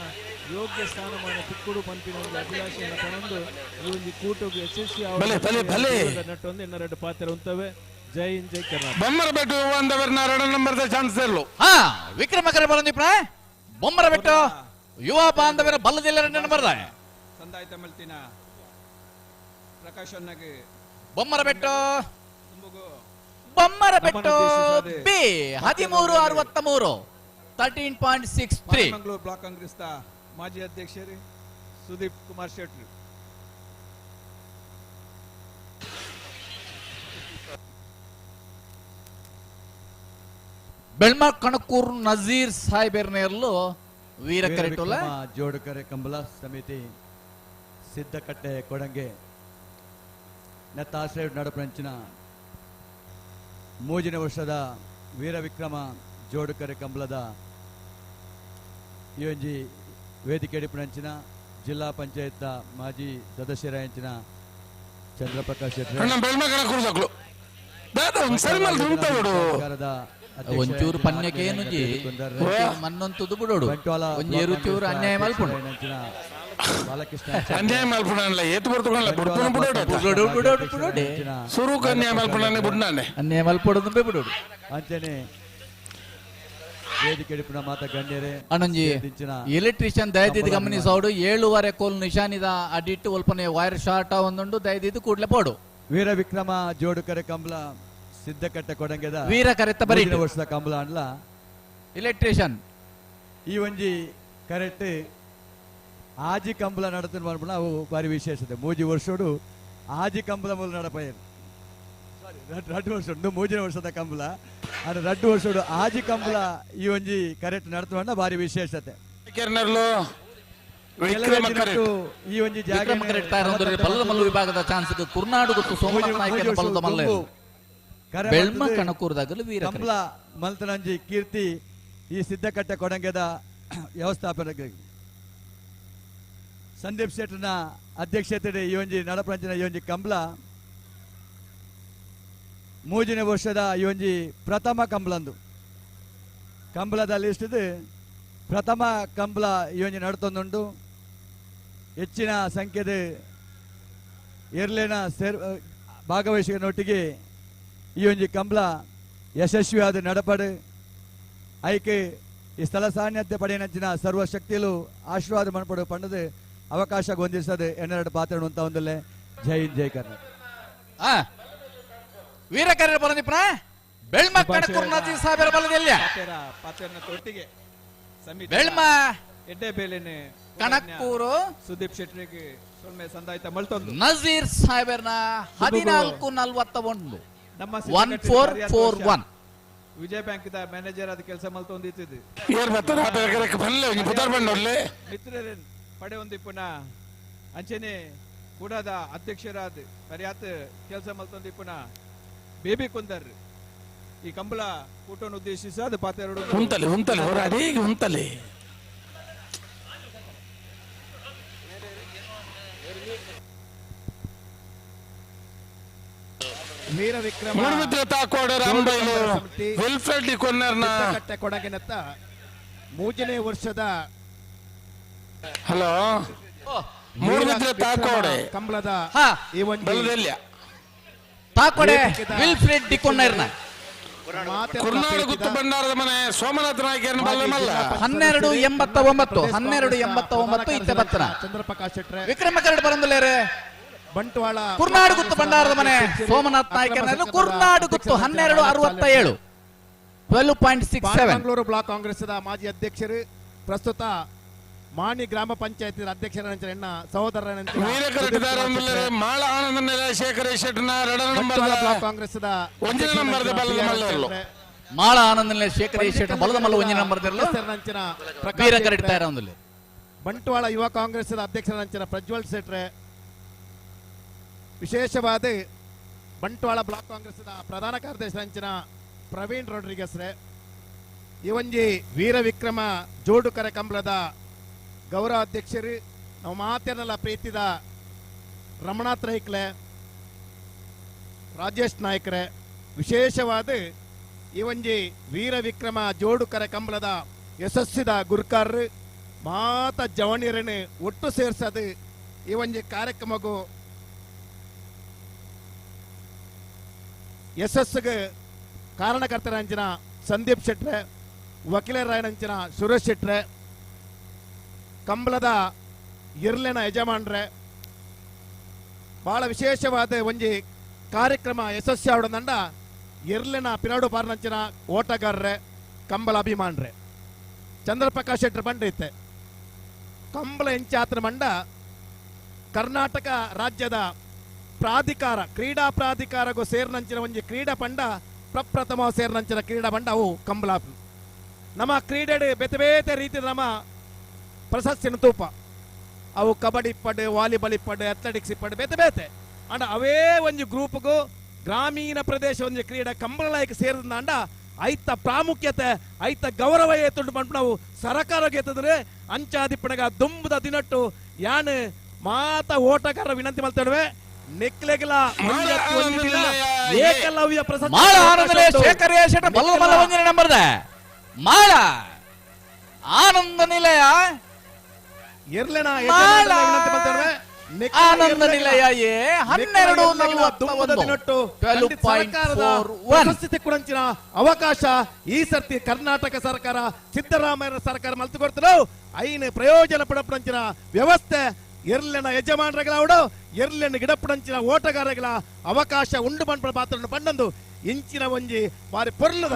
ಯೋಗ್ಯ ಸ್ಥಾನಮಾನ ತಿಕ್ಕುಡು ಪನ್ಪಿನ ಒಂದು ಅಭಿಲಾಷೆಯನ್ನು ಪಣಂದು ಈ ಒಂದು ಕೂಟಕ್ಕೆ ಯಶಸ್ವಿ ಬಲೆ, ಬಲೆ, ಬಲೆ. ನಟ್ಟೊಂದು ಇನ್ನೆರಡು ಪಾತ್ರ ಉಂತವೆ ಜೈ ಹಿಂದ್ ಜೈ ಕರ್ನಾಟಕ ಬೊಮ್ಮರಪೇಟೆ ಬಾಂಧವರನ್ನ ಎರಡನೇ ನಂಬರ್ದ ಚಾನ್ಸ್ ಇರಲು ಹಾ ವಿಕ್ರಮ ಕರೆ ಬಂದಿಪ್ರ ಬೊಮ್ಮರ ಬೆಟ್ಟು ಯುವ ಬಾಂಧವರ ಬಲ್ಲದಿಲ್ಲ ಎರಡನೇ ನಂಬರ್ದ ಸಂದಾಯ ತಮಿಳ್ತಿನ ಪ್ರಕಾಶ್ ಅಣ್ಣಗೆ ಬೊಮ್ಮರ ಬೆಟ್ಟು ಬೊಮ್ಮರ ಬೆಟ್ಟು ಬಿ 13.63 13.63 ಮಂಗಳೂರು ಬ್ಲಾಕ್ ಕಾಂಗ್ರೆಸ್ನ ಮಾಜಿ ಅಧ್ಯಕ್ಷರು ಸುದೀಪ್ ಕುಮಾರ್ ಶೆಟ್ರು ಬೆಳ್ಮ ಕಣಕೂರು ನಜೀರ್ ಸಾಹೇಬರ್ನೇರ್ಲು ವೀರ ಕರೆಟುಲ ಜೋಡುಕರೆ ಕಂಬಳ ಸಮಿತಿ ಸಿದ್ದಕಟ್ಟೆ ಕೊಡಂಗೆ ನೆತ್ತಾಶ್ರಯ ನಡಪಂಚಿನ ಮೂಜಿನ ವರ್ಷದ ವೀರವಿಕ್ರಮ ಜೋಡುಕರೆ ಕಂಬಳದ ಈ ಒಂಜಿ ವೇದಿಕೆ ಡಿಪಣಂಚಿನ ಜಿಲ್ಲಾ ಪಂಚಾಯತ್ ಮಾಜಿ ಸದಸ್ಯರಾಯಂಚಿನ ಚಂದ್ರಪ್ರಕಾಶ್ ಶೆಟ್ಟಿ ಅಣ್ಣ ಬೆಳ್ಮಕಣಕೂರು ತಕ್ಲು ದಾದ ಒಂದು ಸರಿ ಮಲ್ದು ಉಂಟ ಬಿಡು ಸರ್ಕಾರದ ಒಂಚೂರು ಪನ್ಯಕ್ಕೆ ಏನುಜಿ ಮನ್ನೊಂತುದು ಬಿಡೋಡು ಒಂಜಿ ಎರು ಚೂರು ಅನ್ಯಾಯ ಮಲ್ಪುಂಡು ಬಾಲಕೃಷ್ಣ ಅನ್ಯಾಯ ಮಲ್ಪುಣಲ್ಲ ಏತು ಬರ್ತುಕೊಂಡ್ಲ ಬುಡ್ಪುಣ ಬಿಡೋಡು ಬಿಡೋಡು, ಬಿಡೋಡು, ಬಿಡೋಡೆ. ಸುರುಕು ಅನ್ಯಾಯ ಮಲ್ಪುಣನೆ ಬುಡ್ನಾನೆ ಅನ್ಯಾಯ ಮಲ್ಪೊಡೋದು ಬಿಡೋಡು ಅಂಚನೆ ವೇದಿಕೆ ಡಿಪುಣ ಮಾತ ಗಣ್ಯರೇ ಅಣ್ಣಂಜಿ ಎಲೆಕ್ಟ್ರಿಷಿಯನ್ ದಯದಿದ್ದು ಗಮನಿಸೋಡು 7.5 ಕೋಲ್ ನಿಶಾನಿದ ಅಡಿಟ್ಟು ಒಲ್ಪನೆ ವೈರ್ ಶಾರ್ಟ್ ಒಂದುಂಡು ದಯದಿದ್ದು ಕೂಡ್ಲೆ ಪೋಡು ವೀರ ವಿಕ್ರಮ ಜೋಡುಕರೆ ಕಂಬಳ Siddakatte ಕೊಡಂಗೆದ ವೀರ ಕರೆತ್ತ ಬರೀಟ್. ಮೂಜಿನ ವರ್ಷದ ಕಂಬಳ ಅಂಡ್ಲ ಎಲೆಕ್ಟ್ರಿಷಿಯನ್ ಈ ಒಂಜಿ ಕರೆಕ್ಟ್ ಆಜಿ ಕಂಬಳ ನಡತನ ಪನ್ಪುನ ಅವು ಬಾರಿ ವಿಶೇಷತೆ. ಮೂಜಿ ವರ್ಷೋಡು ಆಜಿ ಕಂಬಳ ಮೂಲ ನಡಪಯ್ಯರು. ಸಾರಿ, ರಡ್ಡು ವರ್ಷ ಉಂಡು ಮೂಜಿನ ವರ್ಷದ ಕಂಬಳ. ಅದು ರಡ್ಡು ವರ್ಷೋಡು ಆಜಿ ಕಂಬಳ ಈ ಒಂಜಿ ಕರೆಕ್ಟ್ ನಡತುವಂಡ ಬಾರಿ ವಿಶೇಷತೆ. ವಿಕ್ರಮ ಕರೆಕ್ಟ್. ಈ ಒಂಜಿ ಜಾಗ ವಿಕ್ರಮ ಕರೆಕ್ಟ್ ತಯಾರು ಬಲ್ಲದ ಮಲ್ಲು ವಿಭಾಗದ ಚಾನ್ಸ್ ಕುರ್ನಾಡು ಗೊತ್ತು ಸೋಮನಾಥ ನಾಯ್ಕನ ಬಲ್ಲದ ಮಲ್ಲ ಬೆಳ್ಮ ಕಣಕೂರದಾಗಲು ವೀರ ಕಂಬಳ ಮಲ್ತನಂಜಿ ಕೀರ್ತಿ ಈ ಸಿದ್ದಕಟ್ಟೆ ಕೊಡಂಗೆದ ವ್ಯವಸ್ಥಾಪಕ ಸಂದೀಪ್ ಶೆಟ್ಟರ್ನ ಅಧ್ಯಕ್ಷತೆ ಈ ಒಂಜಿ ನಡಪಂಚಿನ ಈ ಒಂಜಿ ಕಂಬಳ ಮೂಜಿನ ವರ್ಷದ ಈ ಒಂಜಿ ಪ್ರಥಮ ಕಂಬಳಂದು ಕಂಬಳದ ಲಿಸ್ಟ್ ಪ್ರಥಮ ಕಂಬಳ ಈ ಒಂಜಿ ನಡತೊಂದುಂಟು. ಹೆಚ್ಚಿನ ಸಂಖ್ಯೆದ ಎರ್ಲೇನ ಸೇರ್ ಭಾಗವಹಿಸಿನೊಟ್ಟಿಗೆ ಈ ಒಂಜಿ ಕಂಬಳ ಯಶಸ್ವಿಯಾದ ನಡಪಡು ಐಕೆ ಈ ಸ್ಥಳ ಸಾನ್ನಿಧ್ಯ ಪಡೆಯನಂಚಿನ ಸರ್ವಶಕ್ತಿಯಲು ಆಶೀರ್ವಾದ ಮನಪಡು ಪಂಡದು ಅವಕಾಶ ಹೊಂದಿಸದೆ ಎನ್ನೆರಡು ಪಾತ್ರ ಅಂತ ಒಂದಲ್ಲೇ. ಜೈ ಹಿಂದ್, ಜೈ ಕರ್ನಾಟಕ. ವೀರ ಕರ್ಯ ಬಲದಿಪ್ರ ಬೆಳ್ಮ ಕಣಕೂರು ನಜೀರ್ ಸಾಹೇಬರ ಬಲದೆಲ್ಲ ಪಾತ್ರನ ತೊಟ್ಟಿಗೆ ಬೆಳ್ಮ ಎಡ್ಡೆ ಬೇಲೆನೆ ಕಣಕೂರು ಸುದೀಪ್ ಶೆಟ್ಟರಿಗೆ ಸೊನ್ನೆ ಸಂದಾಯ್ತ ಮಲ್ತೊಂದು ನಜೀರ್ ಸಾಹೇಬರ್ನ 14:41 ನಮ್ಮ 1441 ವಿಜಯ bank the manager ಆದ ಕೆಲಸ ಮಲ್ತೊಂದಿತ್ತಿದ್ದು. ಏರ್ ಬತ್ತರ ಬಲ್ಲೆ ಒಂಜಿ ಪುದರ್ ಬಂಡೊಲ್ಲೆ. ಮಿತ್ರರೇನ್ ಪಡೆ ಒಂದಿಪ್ಪುನ ಅಂಚನೆ ಕೂಡದ ಅಧ್ಯಕ್ಷರಾದ ಪರ್ಯಾತ ಕೆಲಸ ಮಲ್ತೊಂದಿಪ್ಪುನ ಬೇಬಿ ಕುಂದರ್ ಈ ಕಂಬಳ ಕೂಟವನ್ನು ಉದ್ದೇಶಿಸಿ ಅದು ಪಾತ್ರ ಉಂತಲೆ ಉಂತಲೆ ಹೊರಾಡಿ ಉಂತಲೆ. ವೀರ ವಿಕ್ರಮ ಮೂಡುಬಿದ್ರೆ ತಾಕೋಡೆ ರಾಮಬೈಲು ವಿಲ್ಫ್ರೆಡ್ ಕೊನ್ನರ್ನ ಸಿದ್ದಕಟ್ಟೆ ಕೊಡಗಿನತ್ತ ಮೂರನೇ ವರ್ಷದ ಹಲೋ ಮೂಡುಬಿದ್ರೆ ತಾಕೋಡೆ ಕಂಬಳದ ಈ ಒಂದು ಬಲದೆಲ್ಲ ತಾಕೋಡೆ ವಿಲ್ಫ್ರೆಡ್ ಡಿಕೊನ್ನರ್ನ ಕುರ್ನಾಡು ಗುತ್ತು ಭಂಡಾರದ ಮನೆ ಸೋಮನಾಥ ನಾಯ್ಕರನ್ನ ಬಲ್ಲ ಮಲ್ಲ 12:89 12:89 ಇತ್ತೆ ಬತ್ತನ ಚಂದ್ರಪ್ರಕಾಶ್ ಶೆಟ್ರೆ ವಿಕ್ರಮ ಕರಡ್ ಬರಂದುಲೇರೆ ಬಂಟ್ವಾಳ ಕುರ್ನಾಡು ಗುತ್ತು ಭಂಡಾರದ ಮನೆ ಸೋಮನಾಥ್ ನಾಯ್ಕರ ಕುರ್ನಾಡು ಗುತ್ತು 12:67 12.67. ಮಂಗಳೂರು ಬ್ಲಾಕ್ ಕಾಂಗ್ರೆಸ್ ಮಾಜಿ ಅಧ್ಯಕ್ಷರು ಪ್ರಸ್ತುತ ಮಾಣಿ ಗ್ರಾಮ ಪಂಚಾಯತ್ ಅಧ್ಯಕ್ಷರ ಎಣ್ಣ ಸಹೋದರರ ಮಾಳ ಆನಂದ ಶೇಖರ ಶೆಟ್ಟನ ಬ್ಲಾಕ್ ಕಾಂಗ್ರೆಸ್ ಒಂಜನೇ ನಂಬರ್ ಬಲದ ಮಲ್ಲರ್ಲು ಮಾಳ ಆನಂದ ಶೇಖರ ಶೆಟ್ಟ ಬಲದ ಮಲ್ಲ ಒಂಜನೇ ನಂಬರ್ ವೀರ ಕರಡ್ ತಯಾರು ಬಂಟ್ವಾಳ ಯುವ ಕಾಂಗ್ರೆಸ್ ಅಧ್ಯಕ್ಷರ ಪ್ರಜ್ವಲ್ ಶೆಟ್ರೆ ವಿಶೇಷವಾದ ಬಂಟ್ವಾಳ ಬ್ಲಾಕ್ ಕಾಂಗ್ರೆಸ್ ಪ್ರಧಾನ ಕಾರ್ಯದರ್ಶಿ ಅಂಚಿನ ಪ್ರವೀಣ್ ರೊಡ್ರಿಗಸ್ರೆ ಈ ಒಂಜಿ ವೀರ ವಿಕ್ರಮ ಜೋಡುಕರೆ ಕಂಬಳದ ಗೌರವ ಅಧ್ಯಕ್ಷರು ನಾವು ಮಾತೇನಲ್ಲ ಪ್ರೀತಿದ ರಮಣಾಥ್ ರೈಕ್ಲೆ ರಾಜೇಶ್ ನಾಯ್ಕರೆ ವಿಶೇಷವಾದ ಈ ಒಂಜಿ ವೀರ ವಿಕ್ರಮ ಜೋಡುಕರೆ ಕಂಬಳದ ಯಶಸ್ಸಿದ ಗುರುಕಾರರು ಮಾತ ಜವಣಿಯರನ್ನು ಒಟ್ಟು ಸೇರ್ಸದು ಈ ಒಂಜಿ ಕಾರ್ಯಕ್ರಮಗೂ ಯಶಸ್ಸಿಗೆ ಕಾರಣಕರ್ತರಂಚಿನ ಸಂದೀಪ್ ಶೆಟ್ರೆ ವಕೀಲರಾಯನಂಚಿನ ಸುರೇಶ್ ಶೆಟ್ರೆ ಕಂಬಳದ ಇರ್ಲೆನ ಯಜಮಾನ್ರೆ ಬಹಳ ವಿಶೇಷವಾದ ಒಂಜಿ ಕಾರ್ಯಕ್ರಮ ಯಶಸ್ವಿ ಆವಡಂದ ಇರ್ಲೆನ ಪಿರಾಡು ಪಾರ್ನಂಚಿನ ಓಟಗಾರರೆ ಕಂಬಳ ಅಭಿಮಾನ್ರೆ ಚಂದ್ರಪ್ರಕಾಶ್ ಶೆಟ್ರ್ ಬಂಡೈತೆ ಕಂಬಳ ಎಂಚಾತ್ರ ಮಂಡ ಕರ್ನಾಟಕ ರಾಜ್ಯದ ಪ್ರಾಧಿಕಾರ ಕ್ರೀಡಾ ಪ್ರಾಧಿಕಾರಗೂ ಸೇರಿನಂಚಿನ ಒಂಜಿ ಕ್ರೀಡಾ ಪಂಡ ಪ್ರಪ್ರಥಮ ಸೇರಿನಂಚಿನ ಕ್ರೀಡಾ ಪಂಡ ಅವು ಕಂಬಳ. ನಮ್ಮ ಕ್ರೀಡೆ ಬೇತೆ ಬೇತೆ ರೀತಿ ನಮ್ಮ ಪ್ರಶಸ್ತಿನ ತೂಪ ಅವು ಕಬಡ್ಡಿ ಇಪ್ಪಡು ವಾಲಿಬಾಲ್ ಇಪ್ಪಡು ಅಥ್ಲೆಟಿಕ್ಸ್ ಇಪ್ಪಡು ಬೇತೆ ಬೇತೆ ಅಂಡ ಅವೇ ಒಂಜಿ ಗ್ರೂಪ್ಗೂ ಗ್ರಾಮೀಣ ಪ್ರದೇಶ ಒಂಜಿ ಕ್ರೀಡಾ ಕಂಬಳಕ್ಕೆ ಸೇರಿದ ಐತ ಪ್ರಾಮುಖ್ಯತೆ ಐತ ಗೌರವ ಏತುಂಟು ಪಂಪ ನಾವು ಸರಕಾರಕ್ಕೆ ಎತ್ತಂದ್ರೆ ಅಂಚಾದಿಪ್ಪಣಗ ದುಂಬದ ದಿನಟ್ಟು ಯಾನ್ ಮಾತ ಓಟಗಾರ ವಿನಂತಿ ಮಾಡ್ತೇವೆ ನೆಕ್ಲೆಗಲ ಏಕಲವ್ಯ ಪ್ರಶಸ್ತಿ ಮಾಳ ಆನಂದಲೇ ಶೇಖರ ಶೆಟ್ಟ ಬಲ್ಲ ಮಲ್ಲ ಒಂಜನೇ ನಂಬರ್ದ ಮಾಳ ಆನಂದ ನಿಲಯ ಎರ್ಲೆನ ಮಾಳ ಆನಂದ ನಿಲಯ ಎ 12:41 12.41 ಕುಡಂಚಿನ ಅವಕಾಶ ಈ ಸರ್ತಿ ಕರ್ನಾಟಕ ಸರ್ಕಾರ ಸಿದ್ದರಾಮಯ್ಯ ಸರ್ಕಾರ ಮಲ್ತು ಕೊಡ್ತಾರೆ ಐನ ಪ್ರಯೋಜನ ಪಡಪಡಂಚಿನ ವ್ಯವಸ್ಥೆ ಎರ್ಲೆನ ಯಜಮಾನರಗಳಾವಡು ಎರ್ಲೆನ ಗಿಡಪುಡಂಚಿನ ಓಟಗಾರಗಳ ಅವಕಾಶ ಉಂಡು ಪನ್ಪುನ ಪಾತ್ರವನ್ನು ಪಂಡಂದು ಇಂಚಿನ ಒಂಜಿ ಬಾರಿ ಪೊರ್ಲದ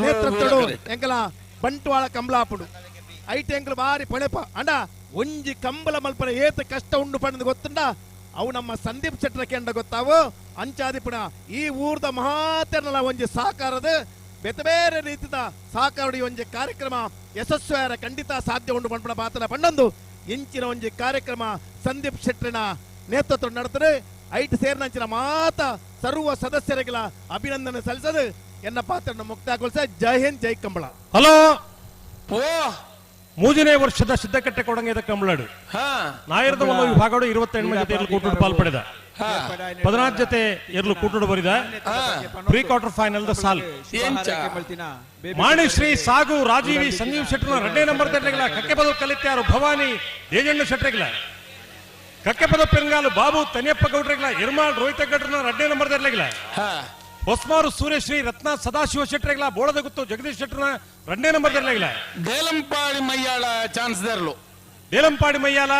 ನೇತೃತ್ವಡು ಎಂಕಲ ಬಂಟ್ವಾಳ ಕಂಬಲಾಪುಡು ಐಟ್ ಎಂಕಲು ಬಾರಿ ಪೊಳೆಪ ಅಂಡ ಒಂಜಿ ಕಂಬಳ ಮಲ್ಪನ ಏತ ಕಷ್ಟ ಉಂಡು ಪಂಡದು ಗೊತ್ತುಂಡ ಅವು ನಮ್ಮ ಸಂದೀಪ್ ಶೆಟ್ಟರ ಕೆಂಡ ಗೊತ್ತಾವು ಅಂಚಾದಿಪುಣ ಈ ಊರ್ದ ಮಹಾತೆರ್ನಲ ಒಂಜಿ ಸಹಕಾರದ ಬೇತೆ ಬೇರೆ ರೀತಿದ ಸಹಕಾರ ಒಂಜಿ ಕಾರ್ಯಕ್ರಮ ಯಶಸ್ವಿಯಾರ ಖಂಡಿತ ಸಾಧ್ಯ ಉಂಡು ಪನ್ಪುನ ಪಾತ್ರ ಪಂಡೊಂದು ಇಂಚಿನ ಒಂಜಿ ಕಾರ್ಯಕ್ರಮ ಸಂದೀಪ್ ಶೆಟ್ಟರನ ನೇತೃತ್ವ ನಡೆದರೆ ಐಟ್ ಸೇರಿನಂಚಿನ ಮಾತ ಸರ್ವ ಸದಸ್ಯರಿಗಳ ಅಭಿನಂದನೆ ಸಲ್ಲಿಸದು ಎನ್ನ ಪಾತ್ರವನ್ನು ಮುಕ್ತಾಯಗೊಳಿಸ. ಜೈ ಹಿಂದ್, ಜೈ ಕಂಬಳ. ಹಲೋ, ಮೂರನೇ ವರ್ಷದ ಸಿದ್ದಕಟ್ಟೆ ಕೊಡಂಗದ ಕಂಬಳಾಡು ನಾಯರದ ಒಂದು ವಿಭಾಗಗಳು 28 ಜೊತೆ ಎರ್ಲು ಕೂಟುಡು ಪಾಲ್ಪಡೆದ 14 ಜೊತೆ ಎರ್ಲು ಕೂಟುಡು ಬರಿದ ಪ್ರೀ ಕ್ವಾರ್ಟರ್ ಫೈನಲ್ the ಸಾಲ್ ಮಾಣಿಶ್ರೀ ಸಾಗು ರಾಜೀವಿ ಸಂಜೀವ್ ಶೆಟ್ಟರ್ನ 2ನೇ ನಂಬರ್ ತಟ್ಟೆಗಳ ಕಕ್ಕೆಪದ ಕಲಿತ್ಯಾರು ಭವಾನಿ ದೇಜಣ್ಣ ಶೆಟ್ಟರ್ಗಳ ಕಕ್ಕೆಪದ ಪೆರಂಗಾಲು ಬಾಬು ತನಿಯಪ್ಪ ಗೌಡ್ರಿಗಳ ಎರ್ಮಾಳ್ ರೋಹಿತ ಗೌಡ್ರನ 2ನೇ ನಂಬರ್ ತಟ್ಟೆಗಳ ಹೊಸ್ಮಾರು ಸೂರ್ಯಶ್ರೀ ರತ್ನ ಸದಾಶಿವ ಶೆಟ್ಟರ್ಗಳ ಬೋಳದ ಗುತ್ತು ಜಗದೀಶ್ ಶೆಟ್ಟರ್ನ 2ನೇ ನಂಬರ್ ತಟ್ಟೆಗಳ ದೇಲಂಪಾಡಿ ಮಯ್ಯಾಳ ಚಾನ್ಸ್ ದರ್ಲು ದೇಲಂಪಾಡಿ ಮಯ್ಯಾಳ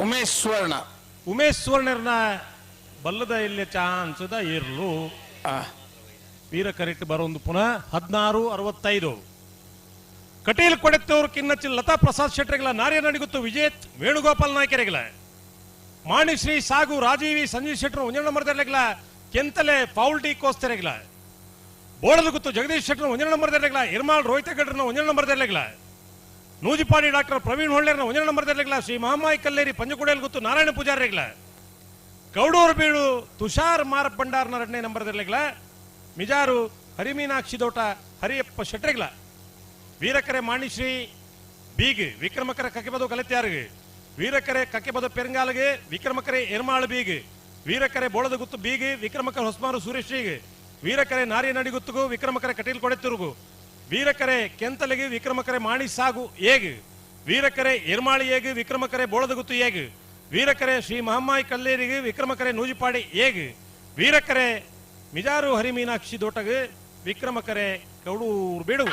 ಉಮೇಶ್ ಸುವರ್ಣ ಉಮೇಶ್ ಸುವರ್ಣರ್ನ ಬಲ್ಲದ ಇಲ್ಲಿ ಚಾನ್ಸ್ the ಇರ್ಲು ವೀರ ಕರೆಕ್ಟ್ ಬರೋದು ಪುನಃ 16:65. ಕಟೀಲ್ ಕೊಡೆತ್ತವರು ಕಿನ್ನಚ್ಚಿ ಲತಾ ಪ್ರಸಾದ್ ಶೆಟ್ಟರ್ಗಳ ನಾರ್ಯ ನಡಿಗುತ್ತು ವಿಜೇತ್ ವೇಣುಗೋಪಾಲ್ ನಾಯ್ಕರಿಗಳ ಮಾಣಿಶ್ರೀ ಸಾಗು ರಾಜೀವಿ ಸಂಜೀವ್ ಶೆಟ್ಟರ್ ಒಂದೇ ನಂಬರ್ ತರಲಿಲ್ಲ ಕೆಂತಲೆ ಫೌಲ್ ಡಿ ಕೋಸ್ತೆರೆಗಳ ಬೋಳದ ಗುತ್ತು ಜಗದೀಶ್ ಶೆಟ್ಟರ್ ಒಂದೇ ನಂಬರ್ ತರಲಿಲ್ಲ ಇರ್ಮಾಳ್ ರೋಹಿತ ಗಡ್ರನ ಒಂದೇ ನಂಬರ್ ತರಲಿಲ್ಲ ನೂಜಿಪಾಡಿ ಡಾಕ್ಟರ್ ಪ್ರವೀಣ್ ಹೊಳ್ಳೇರ್ನ ಒಂದೇ ನಂಬರ್ ತರಲಿಲ್ಲ ಶ್ರೀ ಮಹಾಮಾಯಿ ಕಲ್ಲೇರಿ ಪಂಜಕುಡೇಲ್ ಗುತ್ತು ನಾರಾಯಣ ಪೂಜಾರಿಗಳ ಗೌಡೂರು ಬೀಳು ತುಷಾರ್ ಮಾರ ಭಂಡಾರ್ನ 2ನೇ ನಂಬರ್ ತರಲಿಲ್ಲ ಮಿಜಾರು ಹರಿಮೀನಾಕ್ಷಿ ದೋಟ ಹರಿಯಪ್ಪ ಶೆಟ್ಟರ್ಗಳ ವೀರಕರೆ ಮಾಣಿಶ್ರೀ ಬೀಗ್ ವಿಕ್ರಮಕರ ಕಕ್ಕೆಬದು ಕಲೆತ್ಯಾರಿಗೆ ವೀರಕರೆ ಕಕ್ಕೆಬದ ಪೆರಂಗಾಲಗೆ ವಿಕ್ರಮಕರೆ ಎರ್ಮಾಳು ಬೀಗ್ ವೀರಕರೆ ಬೋಳದ ಗುತ್ತು ಬೀಗ್ ವಿಕ್ರಮಕರ ಹೊಸ್ಮಾರು ಸುರೇಶ್ರೀಗೆ ವೀರಕರೆ ನಾರಿಯ ನಡಿಗುತ್ತಿಗೂ ವಿಕ್ರಮಕರೆ ಕಟೀಲ್ ಕೊಡೆತಿರುಗು ವೀರಕರೆ ಕೆಂತಲೆಗೆ ವಿಕ್ರಮಕರೆ ಮಾಣಿ ಸಾಗು ಏಗ್ ವೀರಕರೆ ಎರ್ಮಾಳಿ ಏಗ್ ವಿಕ್ರಮಕರೆ ಬೋಳದ ಗುತ್ತು ಏಗ್ ವೀರಕರೆ ಶ್ರೀ ಮಹಮ್ಮಾಯಿ ಕಲ್ಲೇರಿಗೆ ವಿಕ್ರಮಕರೆ ನೂಜಿಪಾಡಿ ಏಗ್ ವೀರಕರೆ ಮಿಜಾರು ಹರಿಮೀನಾಕ್ಷಿ ದೋಟಗೆ ವಿಕ್ರಮಕರೆ ಕೌಡೂರು ಬೀಡು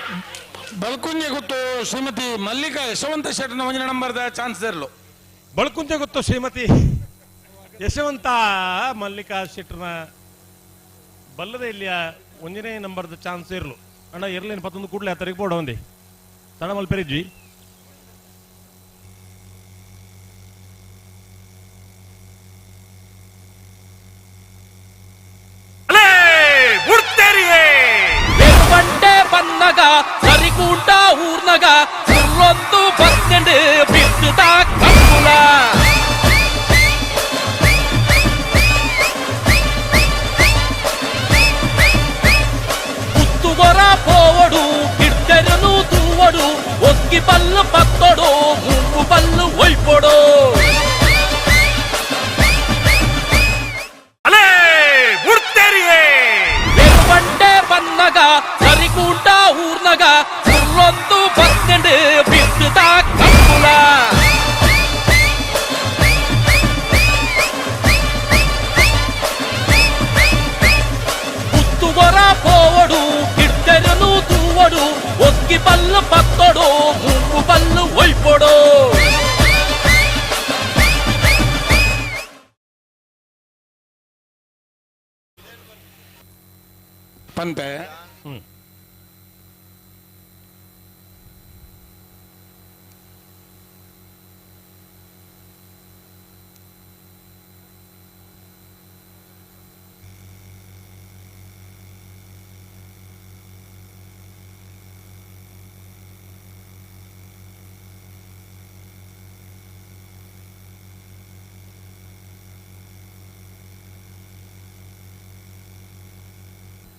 ಬಲ್ಕುಂಜೆ ಗುತ್ತು ಶ್ರೀಮತಿ ಮಲ್ಲಿಕಾ ಯಶವಂತ ಶೆಟ್ಟನ ಒಂದನೇ ನಂಬರ್ದ ಚಾನ್ಸ್ ದರ್ಲು ಬಳ್ಕುಂಜೆ ಗೊತ್ತು ಶ್ರೀಮತಿ ಯಶವಂತ ಮಲ್ಲಿಕಾ ಶೆಟ್ಟರ್ನ ಬಲ್ಲದ ಇಲ್ಲಿಯ ಒಂದನೇ ನಂಬರ್ದ ಚಾನ್ಸ್ ಇರ್ಲು ಅಣ್ಣ ಇರ್ಲೇನು ಪತ್ತೊಂದು ಕೂಡಲೇ ಆತರಿಗೆ ಬೋಡ ಒಂದೇ ತಡ ಮಲ್ಪೆರಿದ್ವಿ ಬಂದಾಗ ಸರಿಗೂಟ ಊರ್ನಾಗ ಸುರ್ರೊಂದು ಬತ್ತಂಡು ಬಿತ್ತುದ ಕಂಬುಲ ಕುತ್ತುವರ ಪೋವಡು ಗಿಡ್ಡರನು ತೂವಡು ಒಕ್ಕಿ ಬಲ್ಲು ಪತ್ತೊಡು ಮೂಗು ಬಲ್ಲು ಒಯ್ಪೊಡು ಬಂಡೆ ಬಂದಾಗ ಸರಿಗೂಟ ಊರ್ನಾಗ ಸುರ್ರೊಂದು ಬತ್ತಂಡು ಬಿತ್ತುದ ಕಂಬುಲ ಕುತ್ತುವರ ಪೋವಡು ಗಿಡ್ಡರನು ತೂವಡು ಒಕ್ಕಿ ಬಲ್ಲು ಪತ್ತೊಡು ಮೂಗು ಬಲ್ಲು ಒಯ್ಪೊಡು ಪಂತೆ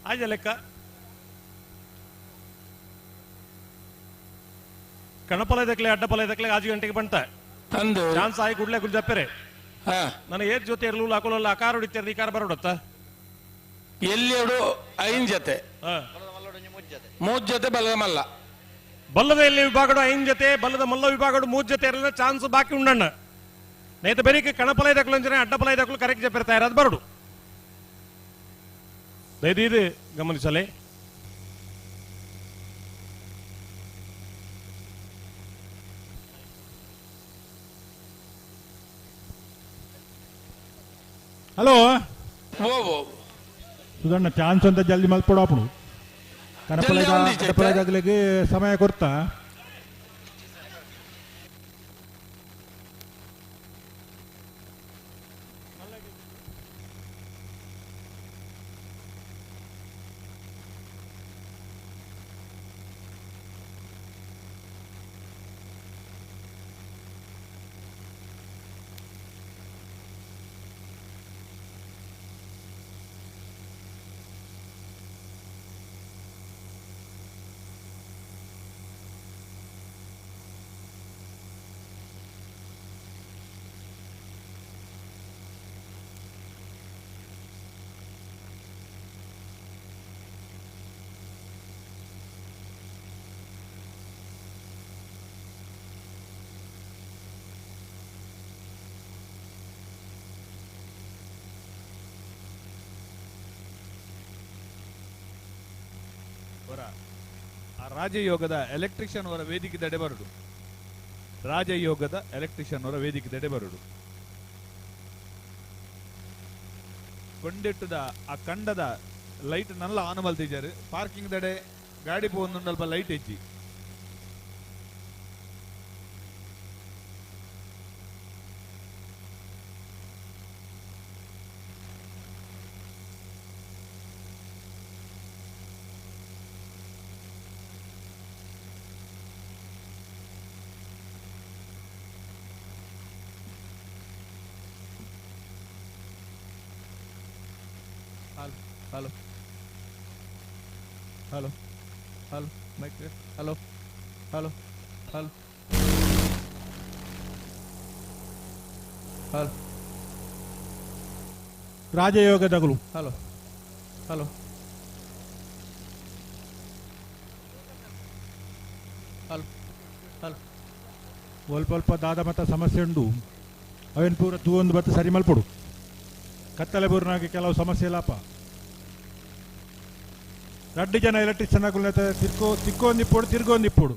ಆಯ್ತು ಲೆಕ್ಕ ಕಣಪಲ ಇದಕ್ಲೆ ಅಡ್ಡಪಲ ಇದಕ್ಲೆ 5 ಗಂಟೆಗೆ ಬಂತ ಚಾನ್ಸ್ ಆಗಿ ಕೂಡಲೇ ಗುಲ್ಜಪ್ಪರೆ ನಾನು ಏತ್ ಜೊತೆ ಇರಲಿಲ್ಲ ಹಾಕೊಳ್ಳಲ್ಲ ಆ ಕಾರ್ ಹೊಡಿತಾರೆ ಈ ಕಾರ್ ಬರೋಡತ್ತ ಎಲ್ಲೆರಡು 5 ಜೊತೆ 3 ಜೊತೆ ಬಲ್ಲದ ಮಲ್ಲ ಬಲ್ಲದ ಎಲ್ಲಿ ವಿಭಾಗಡು 5 ಜೊತೆ ಬಲ್ಲದ ಮಲ್ಲ ವಿಭಾಗಡು 3 ಜೊತೆ ಇರಲಿಲ್ಲ ಚಾನ್ಸ್ ಬಾಕಿ ಉಂಡಣ್ಣ ನೇತ ಬೆರಿಕೆ ಕಣಪಲ ಇದಕ್ಲು ಅಂಜನೆ ಅಡ್ಡಪಲ ಇದಕ್ಲು ಕರೆಕ್ಟ್ ಜಪ್ಪಿರ್ತಾ ಇರೋದು ಬರಡು ದಯದೀದು ಗಮನಿಸಲೆ. ಹಲೋ ಓ ಓ ಸುಧಣ್ಣ ಚಾನ್ಸ್ ಅಂತ ಜಲ್ದಿ ಮಲ್ಪೊಡು ಆಪುಡು ಕನಪಲದಾಗಲಿಗೆ ಸಮಯ ಕೊರ್ತಾ ಆ ರಾಜಯೋಗದ ಎಲೆಕ್ಟ್ರಿಷಿಯನ್ ಅವರ ವೇದಿಕೆ ದಡೆ ಬರುಡು. ರಾಜಯೋಗದ ಎಲೆಕ್ಟ್ರಿಷಿಯನ್ ಅವರ ವೇದಿಕೆ ದಡೆ ಬರುಡು. ಕೊಂಡೆಟ್ಟುದ ಆ ಕಂಡದ ಲೈಟ್ ನಲ್ಲ ಆನ್ ಮಲ್ತಿದ್ದಾರೆ. ಪಾರ್ಕಿಂಗ್ ದಡೆ ಗಾಡಿ ಪೋವೊಂದುಂಡು ಅಲ್ಪ ಲೈಟ್ ಹೆಚ್ಚಿ. Hello hello hello mic hello hello hello hello ರಾಜಯೋಗದಗಳು hello hello hello hello ಸ್ವಲ್ಪ ಸ್ವಲ್ಪ ದಾದ ಮತ್ತ ಸಮಸ್ಯೆ ಉಂಡು ಅವೇನು ಪೂರ ತೂವೊಂದು ಬತ್ತ ಸರಿ ಮಲ್ಪೊಡು. ಕತ್ತಲೆ ಬೂರ್ನಾಗೆ ಕೆಲವು ಸಮಸ್ಯೆ ಇಲ್ಲಪ್ಪ. ರಡ್ಡು ಜನ ಎಲೆಕ್ಟ್ರಿಷಿಯನ್ ತಿರ್ಕೋ ತಿಕ್ಕೊಂದಿಪ್ಪೋಡು ತಿರ್ಗೊಂದಿಪ್ಪೋಡು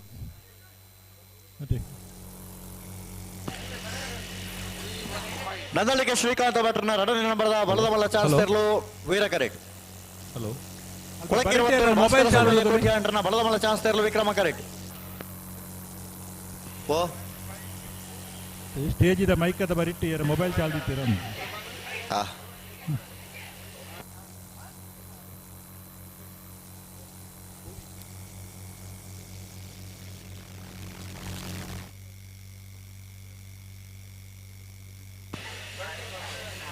ಮತ್ತೆ ನಂದಳಿಕೆ ಶ್ರೀಕಾಂತ ಭಟ್ರನ ಎರಡನೇ ನಂಬರದ ಬಲದ ಬಲ ಚಾನ್ಸ್ ತೆರಲು ವೀರ ಕರೆಕ್ಟ್. ಹಲೋ ಬಲದ ಬಲ ಚಾನ್ಸ್ ತೆರಲು ವಿಕ್ರಮ ಕರೆಕ್ಟ್. ಓ ಸ್ಟೇಜ್ ಇದ ಮೈಕ್ ಅದ ಬರಿಟ್ಟಿ ಮೊಬೈಲ್ ಚಾಲ್ದಿತ್ತೀರ.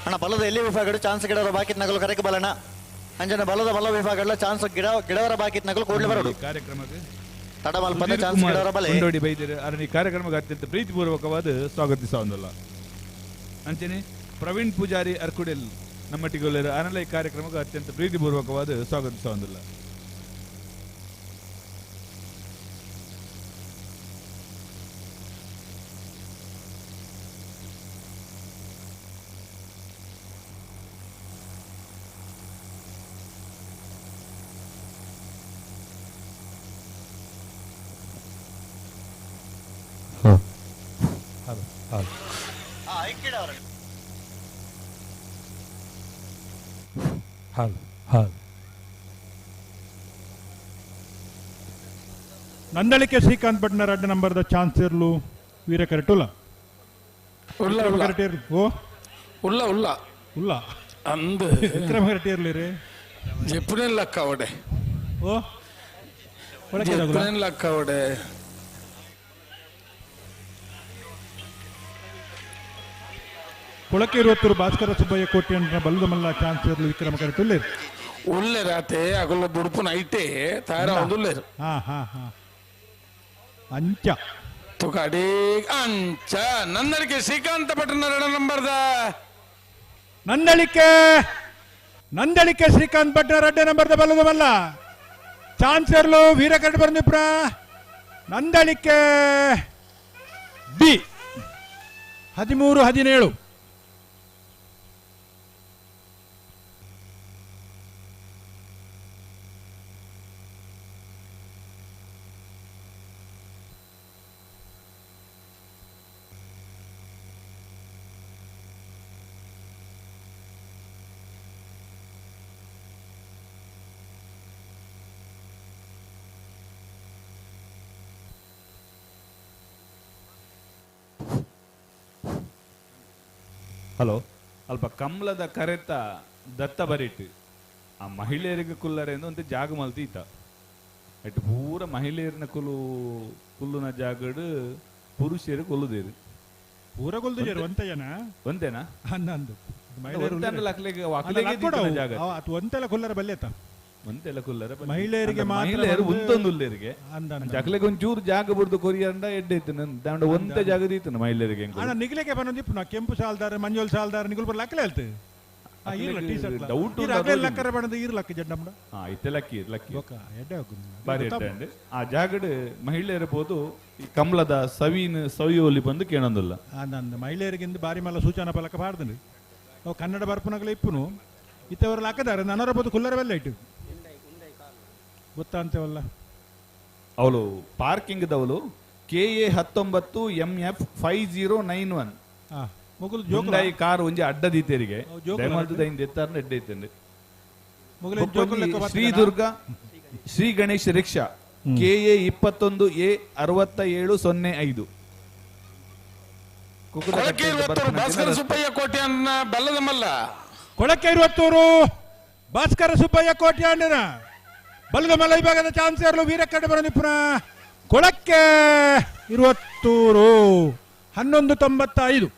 ಅಣ್ಣ ಬಲದ ಎಲ್ಲಿ ವಿಭಾಗಗಳು ಚಾನ್ಸ್ ಗಿಡವರ ಬಾಕಿತ್ ನಗಲು ಕರೆಕ್ ಬಲಣ ಅಂಜನ ಬಲದ ಬಲ ವಿಭಾಗಗಳ ಚಾನ್ಸ್ ಗಿಡ ಗಿಡವರ ಬಾಕಿತ್ ನಗಲು ಕೂಡಲೇ ಬರೋಡು. ಕಾರ್ಯಕ್ರಮಕ್ಕೆ ತಡಮಲ್ಪದ ಚಾನ್ಸ್ ಗಿಡವರ ಬಲೆ ಕೊಂಡೋಡಿ ಬೈದಿರು ಅದನ್ನ ಈ ಕಾರ್ಯಕ್ರಮಕ್ಕೆ ಅತ್ಯಂತ ಪ್ರೀತಿಪೂರ್ವಕವಾದ ಸ್ವಾಗತಿಸೋದಲ್ಲ. ಅಂಚನೆ ಪ್ರವೀಣ್ ಪೂಜಾರಿ ಅರ್ಕುಡೆಲ್ ನಮ್ಮಟ್ಟಿಗೊಲ್ಲರು ಅನಲ ಈ ಕಾರ್ಯಕ್ರಮಕ್ಕೆ ಅತ್ಯಂತ ಪ್ರೀತಿಪೂರ್ವಕವಾದ ಸ್ವಾಗತಿಸೋದಲ್ಲ. ಹಲೋ ಹಲೋ ನಂದಳಿಕೆ ಶ್ರೀಕಾಂತ್ ಭಟ್ನ ರಡ್ಡ ನಂಬರ್ದ ಚಾನ್ಸ್ ಇರ್ಲು ವೀರ ಕರೆಟುಲ್ಲ ಉಲ್ಲ ಉಲ್ಲ ಓ ಉಲ್ಲ ಉಲ್ಲ ಉಲ್ಲ ಅಂದ ವಿಕ್ರಮ ಕರೆಕ್ಟ್ ಇರ್ಲಿ ರೀ ಜೆಪ್ಪುನೆನ್ ಲಕ್ಕ ಅವಡೆ ಓ ಜೆಪ್ಪುನೆನ್ ಲಕ್ಕ ಅವಡೆ ಕೊಳಕೆ ಇರುವತ್ತೂರು ಭಾಸ್ಕರ ಸುಬ್ಬಯ್ಯ ಕೋಟಿ ಅಂದ್ರ ಬಲ್ಲದ ಮಲ್ಲ ಚಾನ್ಸ್ ಇರ್ಲು ವಿಕ್ರಮ ಕರೆಕ್ಟ್ ಉಲ್ಲೇರು ಉಲ್ಲೇರಾತೆ ಅಗಲ ಬುಡುಪುನ ಐಟೆ ತಾರ ಒಂದು ಹಾ ಹಾ ಹಾ ಅಂಚ ತುಕಾಡಿ ಅಂಚ ನಂದಳಿಕೆ ಶ್ರೀಕಾಂತ ಭಟ್ರನ ಎರಡ ನಂಬರ್ದ ನಂದಳಿಕೆ ನಂದಳಿಕೆ ಶ್ರೀಕಾಂತ್ ಭಟ್ರ ರಡ್ಡ ನಂಬರ್ದ ಬಲ್ಲದ ಮಲ್ಲ ಚಾನ್ಸ್ ಇರ್ಲು ವೀರ ಕರೆಕ್ಟ್ ಬಂದಿಪ್ರ ನಂದಳಿಕೆ ಬಿ 13 17. ಹಲೋ ಅಲ್ಪ ಕಮ್ಲದ ಕರೆತ ದತ್ತ ಬರಿಟ್ ಆ ಮಹಿಳೆಯರಿಗೆ ಕುಲ್ಲರೆ ಒಂದು ಜಾಗ ಮಲ್ತೀತ ಅಟ್ ಪೂರ ಮಹಿಳೆಯರನ್ನ ಕುಲು ಕುಲ್ಲುನ ಜಾಗಡು ಪುರುಷರು ಕೊಲ್ಲುದೇರು ಪೂರ ಕೊಲ್ದುಜೇರು ಒಂತೆ ಜನ ಒಂತೆನಾ ಅಂದು ಒಂತೆಲ್ಲ ಕುಲ್ಲರ ಬಲ್ಲೇತ ಒಂತೆಲ್ಲ ಕುಲ್ಲರ ಮಹಿಳೆಯರಿಗೆ ಮಹಿಳೆಯರು ಒಂದೊಂದು ಉಲ್ಲೇರಿಗೆ ಜಕ್ಲೆಗೆ ಒಂಚೂರು ಜಾಗ ಬುಡ್ದು ಕೊರಿಯಂಡ ಎಡ್ಡೆ ಇತ್ತು ದಾಂಡ ಒಂತೆ ಜಾಗ ದೀತನ ಮಹಿಳೆಯರಿಗೆ ಅಣ್ಣ ನಿಗ್ಲಿಕ್ಕೆ ಬನ್ನೊಂದಿಪ್ಪು ಕೆಂಪು ಸಾಲ್ದಾರ ಮಂಜೋಲ್ ಸಾಲ್ದಾರ ನಿಗುಲ್ ಬರ್ಲ ಅಕ್ಲೆ ಹೇಳ್ತು ಡೌಟ್ ಲಕ್ಕರ ಬಣ್ಣದ ಈರ್ಲಕ್ಕ ಜಡ್ಡಮ್ಮಡ ಇತ್ತೆ ಲಕ್ಕಿ ಲಕ್ಕಿ ಬಾರಿ ಎಡ್ಡೆ ಅಂಡ್ ಆ ಜಾಗಡ್ ಮಹಿಳೆಯರ ಪೋದು ಈ ಕಮಲದ ಸವಿನ ಸವಿಯೋಲಿ ಬಂದು ಕೇಳೊಂದಿಲ್ಲ ಅಂದ ಮಹಿಳೆಯರಿಗಿಂದ ಬಾರಿ ಮಲ್ಲ ಸೂಚನಾ ಫಲಕ ಪಾಡ್ದಂಡು ಅವು ಕನ್ನಡ ಬರ್ಪುನಗಲ ಇಪ್ಪುನು ಇತ್ತವರ ಲಕ್ಕದಾರ ನನರ ಪೋದು ಕುಲ್ಲರ ಬೆಲ್ಲ ಇಟ್ಟು ಗೊತ್ತಾ ಅಂತೇವಲ್ಲ ಅವಳು parking ದವಳು KA 19 MF 5091 Hyundai car ಒಂಜಿ ಅಡ್ಡ ದೀತೇರಿಗೆ ದಯಮಾಲ್ತದ ಇಂದ ಎತ್ತಾರನ ಎಡ್ಡೆ ಇತ್ತಂಡೆ Shri Durga Shri Ganesh rickshaw KA 21 A 6705 Bhaskara Subbaiah ಕೋಟ್ಯಾನ್ನ ಬಲ್ಲದ ಮಲ್ಲ ಕೊಳಕೆ ಇರುವತ್ತೂರು ಭಾಸ್ಕರ ಸುಬ್ಬಯ್ಯ ಕೋಟ್ಯಾಣ್ಣನ ಬಲ್ಲದ ಮಲ್ಲ ವಿಭಾಗದ ಚಾನ್ಸರ್ಲು ವೀರಕಡ್ಡ ಬರ ನಿಪುಣ ಕೊಳಕ್ಕೆ ಇರುವತ್ತೂರು 11.95.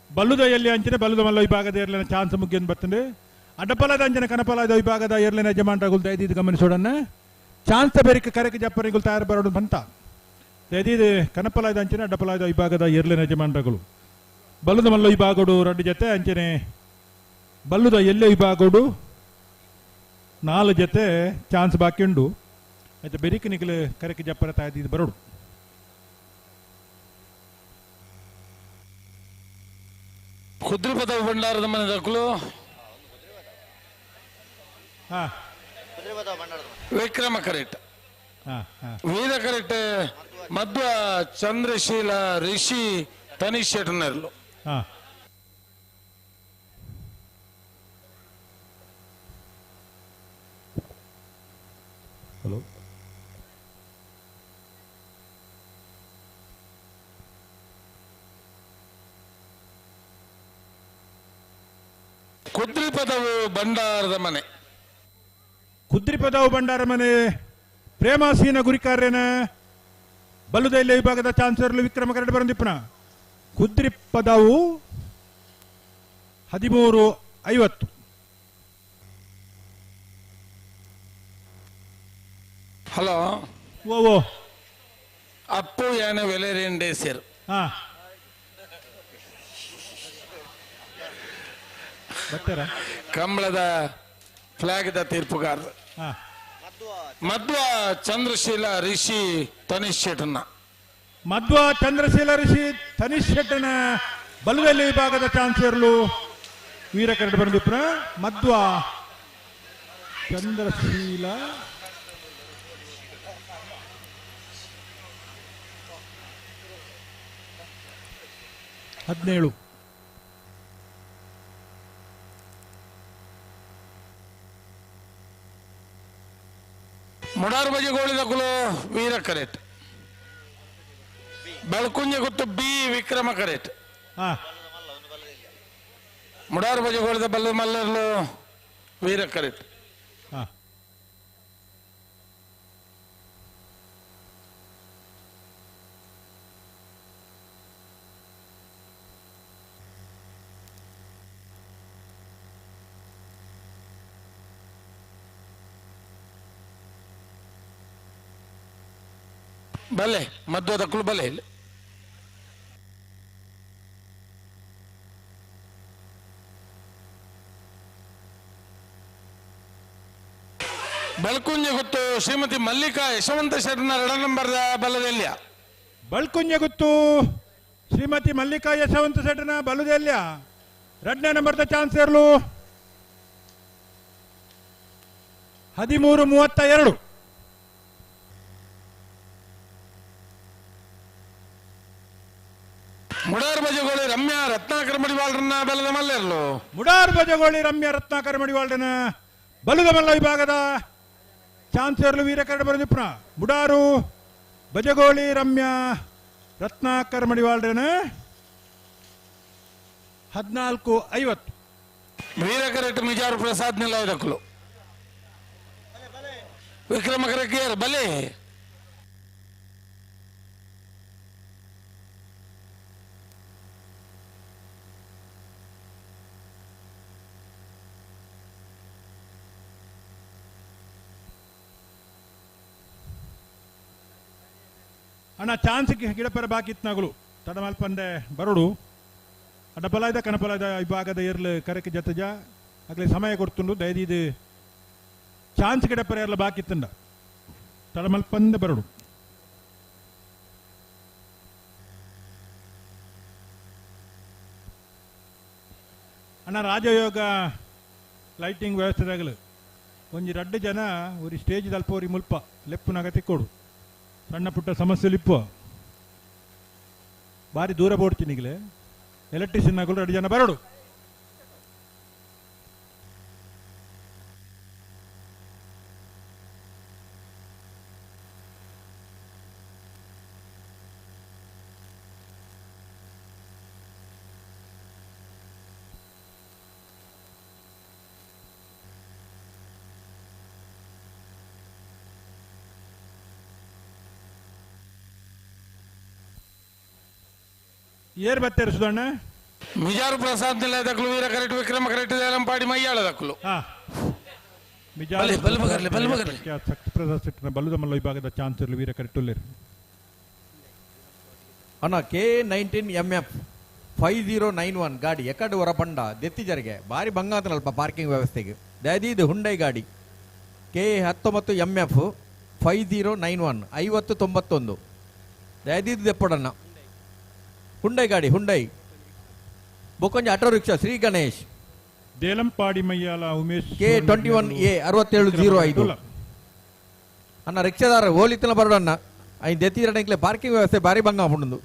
ಬಲ್ಲುದ ಎಲ್ಲಿ ಅಂಚನೆ ಬಲ್ಲುದ ಮಲ್ಲ ವಿಭಾಗದ ಏರ್ಲಿನ ಚಾನ್ಸ್ ಮುಗಿಯನ್ನು ಬರ್ತದೆ. ಅಡ್ಡಪಲದ ಅಂಚನೆ ಕನಪಲದ ವಿಭಾಗದ ಏರ್ಲಿನ ಯಜಮಾನರಾಗುಲ್ ದಯದೀದು ಗಮನಿಸೋಡನ್ನ ಚಾನ್ಸ್ ಬೆರಿಕ ಕರೆಕ ಜಪ್ಪರಿಗಳು ತಯಾರು ಬರೋಡು ಬಂತ ದಯದೀದು ಕನಪಲದ ಅಂಚನೆ ಅಡ್ಡಪಲದ ವಿಭಾಗದ ಏರ್ಲಿನ ಯಜಮಾನರಾಗುಲು ಬಲ್ಲುದ ಮಲ್ಲ ವಿಭಾಗಡು 2 ಜೊತೆ ಅಂಚನೆ ಬಲ್ಲುದ ಎಲ್ಲೆ ವಿಭಾಗಡು 4 ಜೊತೆ ಚಾನ್ಸ್ ಬಾಕಿ ಉಂಡು. ಆಯ್ತು ಬೆರಿಕ ನಿಗಲು ಕರೆಕ ಜಪ್ಪರ ತಾಯ್ದಿದ್ದು ಬರೋಡು. ಕುದ್ರಿಪದ ಭಂಡಾರದ ಮನೆ ದಕ್ಕಲು ವಿಕ್ರಮ ಕರೆಕ್ಟ್ ವೀರ ಕರೆಕ್ಟ್ ಮಧ್ವ ಚಂದ್ರಶೀಲ ಋಷಿ ತನಿಷ್ ಶೆಟ್ಟನರ್ಲು. ಹಲೋ ಕುದ್ರಿಪದವು ಭಂಡಾರದ ಮನೆ ಕುದ್ರಿಪದವು ಭಂಡಾರ ಮನೆ ಪ್ರೇಮಾಸೀನ ಗುರಿಕಾರ್ಯನ ಬಲ್ಲುದೈಲ ವಿಭಾಗದ ಚಾನ್ಸಲರ್ ವಿಕ್ರಮ ಕರಡಿ ಬರಂದಿಪ್ಪನ ಕುದ್ರಿಪದವು 13.50. ಹಲೋ ಓ ಓ ಅಪ್ಪು ಯಾನೆ ವೆಲೇರಿಯನ್ ಡೇಸರ್ ಹಾ ಬರ್ತಾರ ಕಂಬಳದ ಫ್ಲಾಗ್ದ ತೀರ್ಪುಗಾರ ಮಧ್ವ ಚಂದ್ರಶೀಲ ಋಷಿ ತನಿಷ್ ಶೆಟ್ಟನ ಮಧ್ವ ಚಂದ್ರಶೀಲ ಋಷಿ ತನಿಷ್ ಶೆಟ್ಟನ ಬಲದಲ್ಲಿ ವಿಭಾಗದ ಚಾನ್ಸಲರ್ಲು ವೀರ ಕರಡು ಬಂದಿಪ್ರ ಮಧ್ವ ಚಂದ್ರಶೀಲ 17. ಮುಡಾರು ಬಜೆ ಗೋಳಿದ ಕುಲು ವೀರ ಕರೆಟ್ ಬೆಳಕುಂಜೆ ಗೊತ್ತು ಬಿ ವಿಕ್ರಮ ಕರೆಟ್ ಮುಡಾರು ಬಜೆ ಗೋಳಿದ ಬಲ್ಲ ಮಲ್ಲರ್ಲು ವೀರ ಕರೆಟ್. ಬಲೆ ಮಧ್ವದ ಕುಲು ಬಲೆ ಇಲ್ಲಿ ಬೆಳಕುಂಜೆ ಗೊತ್ತು ಶ್ರೀಮತಿ ಮಲ್ಲಿಕಾ ಯಶವಂತ ಶೆಟ್ಟನ 2 ನಂಬರ್ ಬಲದೆಲ್ಲಿಯ ಬೆಳಕುಂಜೆ ಗೊತ್ತು ಶ್ರೀಮತಿ ಮಲ್ಲಿಕಾ ಯಶವಂತ ಶೆಟ್ಟನ ಬಲದೆಲ್ಲಿಯ 2ನೇ ನಂಬರ್ದ ಚಾನ್ಸರ್ಲು 13.32. ಮುಡಾರ್ ಬಜಗೋಳಿ ರಮ್ಯಾ ರತ್ನಾಕರ ಮಡಿವಾಳರನ್ನ ಬಲದ ಮಲ್ಲೆರ್ಲು. ಮುಡಾರ್ ಬಜಗೋಳಿ ರಮ್ಯಾ ರತ್ನಾಕರ ಮಡಿವಾಳರನ್ನ ಬಲದ ಮಲ್ಲ ವಿಭಾಗದ ಚಾನ್ಸರ್ಲು ವೀರಕರಡ ಬರದಿಪ್ನ. ಮುಡಾರು ಬಜಗೋಳಿ ರಮ್ಯಾ ರತ್ನಾಕರ ಮಡಿವಾಳರನ್ನ 14:50. ವೀರಕರೆಟ್ ಮಿಜಾರು ಪ್ರಸಾದ್ ನಿಲಯದಕ್ಕಲು. ವಿಕ್ರಮ ಕರಕೇರ್ ಬಲೆ. ಅಣ್ಣ ಚಾನ್ಸ್ ಗಿಡಪರ ಬಾಕಿ ಇತ್ನಾಗಲು ತಡಮಲ್ಪಂದೆ ಬರೋಡು ಅಡ್ಡಪಲಾಯ್ದ ಕನಪಲಾಯ್ದ ವಿಭಾಗದ ಏರ್ಲು ಕರೆಕ್ ಜತಜ ಆಗಲಿ ಸಮಯ ಕೊಡ್ತುಂಡು ದಯದೀದು ಚಾನ್ಸ್ ಗಿಡಪರ ಏರ್ಲ ಬಾಕಿ ಇತ್ತಂಡ ತಡಮಲ್ಪಂದೆ ಬರೋಡು. ಅಣ್ಣ ರಾಜಯೋಗ ಲೈಟಿಂಗ್ ವ್ಯವಸ್ಥೆದಾಗಲು ಒಂಜಿ ರಡ್ಡು ಜನ ಒಂದು ಸ್ಟೇಜ್ ದಲ್ಪ ಒರಿ ಮುಲ್ಪ ಲೆಪ್ಪುನಾಗ ತಿಕ್ಕೋಡು ಸಣ್ಣ ಪುಟ್ಟ ಸಮಸ್ಯೆ ಲಿಪ್ಪು ಬಾರಿ ದೂರ ಬೋಡ್ತೀನಿ ಎಲೆಕ್ಟ್ರಿಷಿಯನ್ ಆಗಲು 2 ಜನ ಬರೋಡು. ಏರ್ ಬತ್ತೇರು ಸುಧಣ್ಣ? ಮಿಜಾರು ಪ್ರಸಾದ್ ನಿಲಯದಕ್ಕಲು ವೀರ ಕರೆಕ್ಟ್ ವಿಕ್ರಮ ಕರೆಕ್ಟ್ ದೇಲಂಪಾಡಿ ಮೈಯಾಳದಕ್ಕಲು. ಪ್ರಸಾದ್ ಬಲ್ಲುದ ಮಲ್ಲ ವಿಭಾಗದ ಚಾನ್ಸರ್ ವೀರ ಕರೆಕ್ಟ್ ಉಲ್ಲೇರು. ಅಣ್ಣ K19 MF 5091 ಗಾಡಿ ಎಕಡೆ ಹೊರ ಬಂಡ ದೆತ್ತಿ ಜರಿಗೆ ಭಾರಿ ಬಂಗಾತನಲ್ಪ ಪಾರ್ಕಿಂಗ್ ವ್ಯವಸ್ಥೆಗೆ ದಯದೀದು ಹುಂಡೈ ಗಾಡಿ K19 MF 5091 5091 ದಯದೀದು ದೆಪ್ಪಡಣ್ಣ ಹುಂಡೈ ಗಾಡಿ Hyundai ಬೊಕ್ಕೊಂಜ auto rickshaw Shri Ganesh Delampady Mayyala Umesh K21 A 6705 ಅಣ್ಣ ರಿಕ್ಷಾದಾರ ಓಲಿತ್ತನ ಬರೋಡಣ್ಣ ಐದು ಎತ್ತಿದ್ರೆ ಪಾರ್ಕಿಂಗ್ ವ್ಯವಸ್ಥೆ ಭಾರಿ ಭಂಗ ಉಂಡು.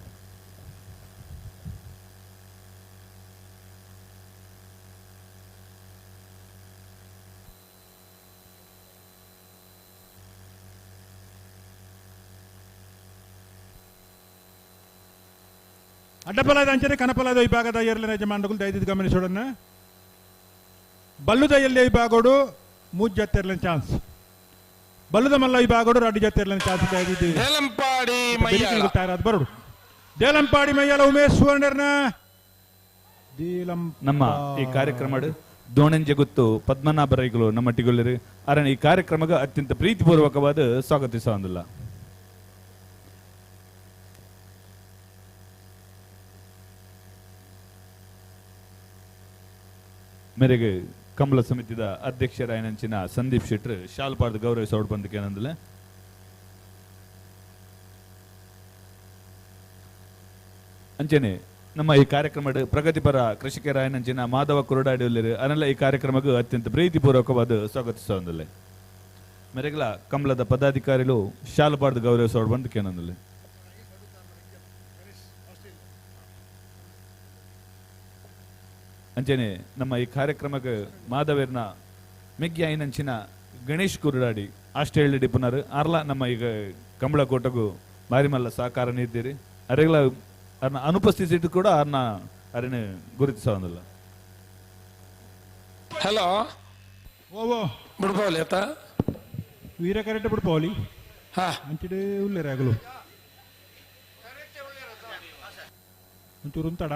ಅಡ್ಡಪಲಾದ ಅಂಚನೆ ಕನಪಲಾದ ವಿಭಾಗದ ಏರ್ಲಿನ ಯಜಮಾನಗಳು ದಯದಿದ್ದು ಗಮನಿಸೋಡನ್ನ. ಬಲ್ಲುದ ಎಲ್ಲಿ ವಿಭಾಗೋಡು ಮೂರು ಜೊತೆ ಚಾನ್ಸ್, ಬಲ್ಲುದ ಮಲ್ಲ ವಿಭಾಗೋಡು 2 ಜೊತೆ ಚಾನ್ಸ್ ದಯದಿದ್ದು ದೇಲಂಪಾಡಿ ಮೈಯಾಳ ಬರೋಡು. ದೇಲಂಪಾಡಿ ಮೈಯಾಳ ಉಮೇಶ್ ಸುವರ್ಣರ್ನ ನಮ್ಮ ಈ ಕಾರ್ಯಕ್ರಮ ದೋಣಂಜಗುತ್ತು ಪದ್ಮನಾಭರೈಗಳು ನಮ್ಮ ಟಿಗೊಲ್ಲರು ಅರಣ ಈ ಕಾರ್ಯಕ್ರಮಕ್ಕೆ ಅತ್ಯಂತ ಪ್ರೀತಿಪೂರ್ವಕವಾದ ಸ್ವಾಗತಿಸೋದಿಲ್ಲ. ಮೇರೆಗೆ ಕಂಬಳ ಸಮಿತಿದ ಅಧ್ಯಕ್ಷರಾಯನಂಚಿನ ಸಂದೀಪ್ ಶೆಟ್ಟರ್ ಶಾಲ್ಪಾರ್ದ ಗೌರವ ಸೌಡ್ ಬಂದಕ್ಕೆ ಏನಂದಲೆ ಅಂಚನೆ ನಮ್ಮ ಈ ಕಾರ್ಯಕ್ರಮದ ಪ್ರಗತಿಪರ ಕೃಷಿಕರಾಯನಂಚಿನ ಮಾಧವ ಕುರುಡಾಡಿ ಅದನ್ನೆಲ್ಲ ಈ ಕಾರ್ಯಕ್ರಮಕ್ಕೆ ಅತ್ಯಂತ ಪ್ರೀತಿಪೂರ್ವಕವಾದ ಸ್ವಾಗತಿಸೋದಲ್ಲೇ ಮೇರೆಗಳ ಕಂಬಳದ ಪದಾಧಿಕಾರಿಗಳು ಶಾಲ್ಪಾರ್ದ ಗೌರವ ಸೌಡ್ ಬಂದಕ್ಕೆ ಏನಂದಲೆ ಅಂಚನೆ ನಮ್ಮ ಈ ಕಾರ್ಯಕ್ರಮಕ್ಕೆ ಮಾಧವೇರ್ನ ಮೆಗ್ಗಿ ಐನಂಚಿನ ಗಣೇಶ್ ಕುರುಡಾಡಿ ಆಸ್ಟ್ರೇಲಿಯಾ ಪುನರ್ ಆರ್ಲ ನಮ್ಮ ಈಗ ಕಂಬಳಕೋಟಗೂ ಬಾರಿಮಲ್ಲ ಸಹಕಾರ ನೀಡ್ತೀರಿ ಅರೆಗಳ ಅರ್ನ ಅನುಪಸ್ಥಿತಿ ಕೂಡ ಅರ್ನ ಅರಣ ಗುರುತಿಸೋದಿಲ್ಲ. ಹಲೋ ಓ ಬಿಡ್ಪೌಲಿ ಆತ ವೀರ ಕರೆಕ್ಟ್ ಬಿಡ್ಪೌಲಿ ಹಾ ಅಂಚಿಡೆ ಉಲ್ಲೇರೆ ಆಗಲು ಒಂಚೂರು ಉಂತಾಡ.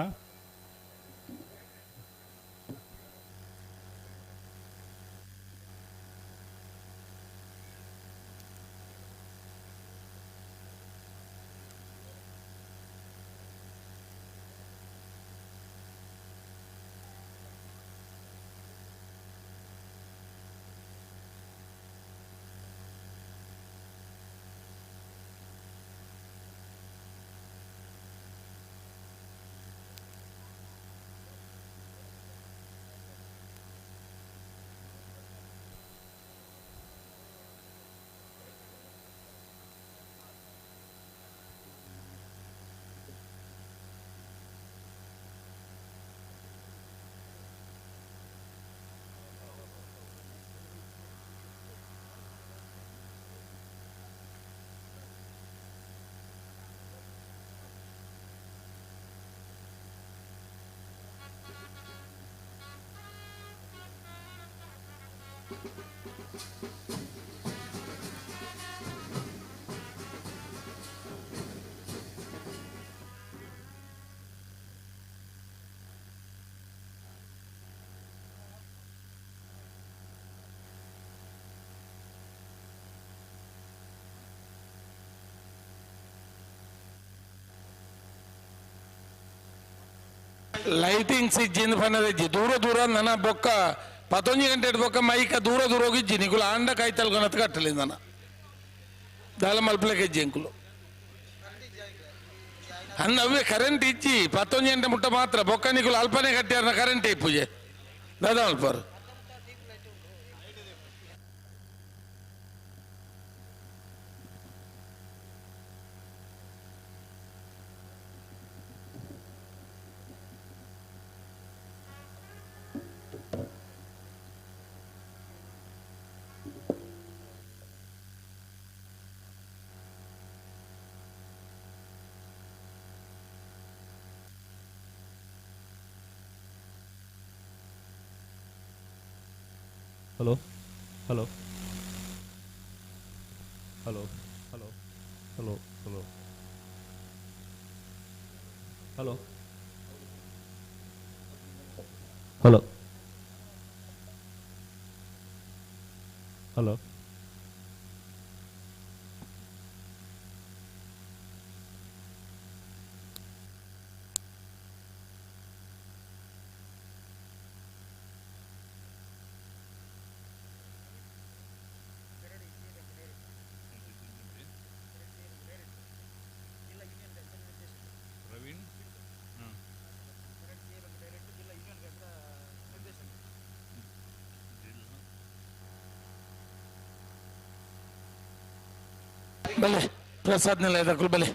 Lightings ಇಜ್ಜಿಂದ ಪನ್ನದಿಜ್ಜಿ ದೂರ ದೂರ ನನ್ನ ಬೊಕ್ಕ ಪತ್ತೊಂಜಿ ಗಂಟೆ ಬೊಕ್ಕ ಮೈಕ ದೂರ ದೂರ ಹೋಗಿಜ್ಜಿ ನಿಕುಲು ಆಂಡ ಕಾಯ್ತಲ್ಕೊನತ್ ಕಟ್ಟಲಿ ನನ್ನ ದಾಲ ಮಲ್ಪಲಕ್ಕೆ ಇಜ್ಜಿ ಅಂಕುಲು ಅನ್ನ ಅವೇ ಕರೆಂಟ್ ಇಜ್ಜಿ ಪತ್ತೊಂಜಿ ಗಂಟೆ ಮುಟ್ಟ ಮಾತ್ರ ಬೊಕ್ಕ ನಿಕುಲು ಅಲ್ಪನೆ ಕಟ್ಟ್ಯಾರನ ಕರೆಂಟ್ ಇಪ್ಪುಜೆ ದಾದ ಮಲ್ಪರು. Hello hello hello hello hello hello hello hello hello ಬಲೆ ಪ್ರಸಾದ್ ನಿಲಯದಕ್ಕೂ ಬಲೆ.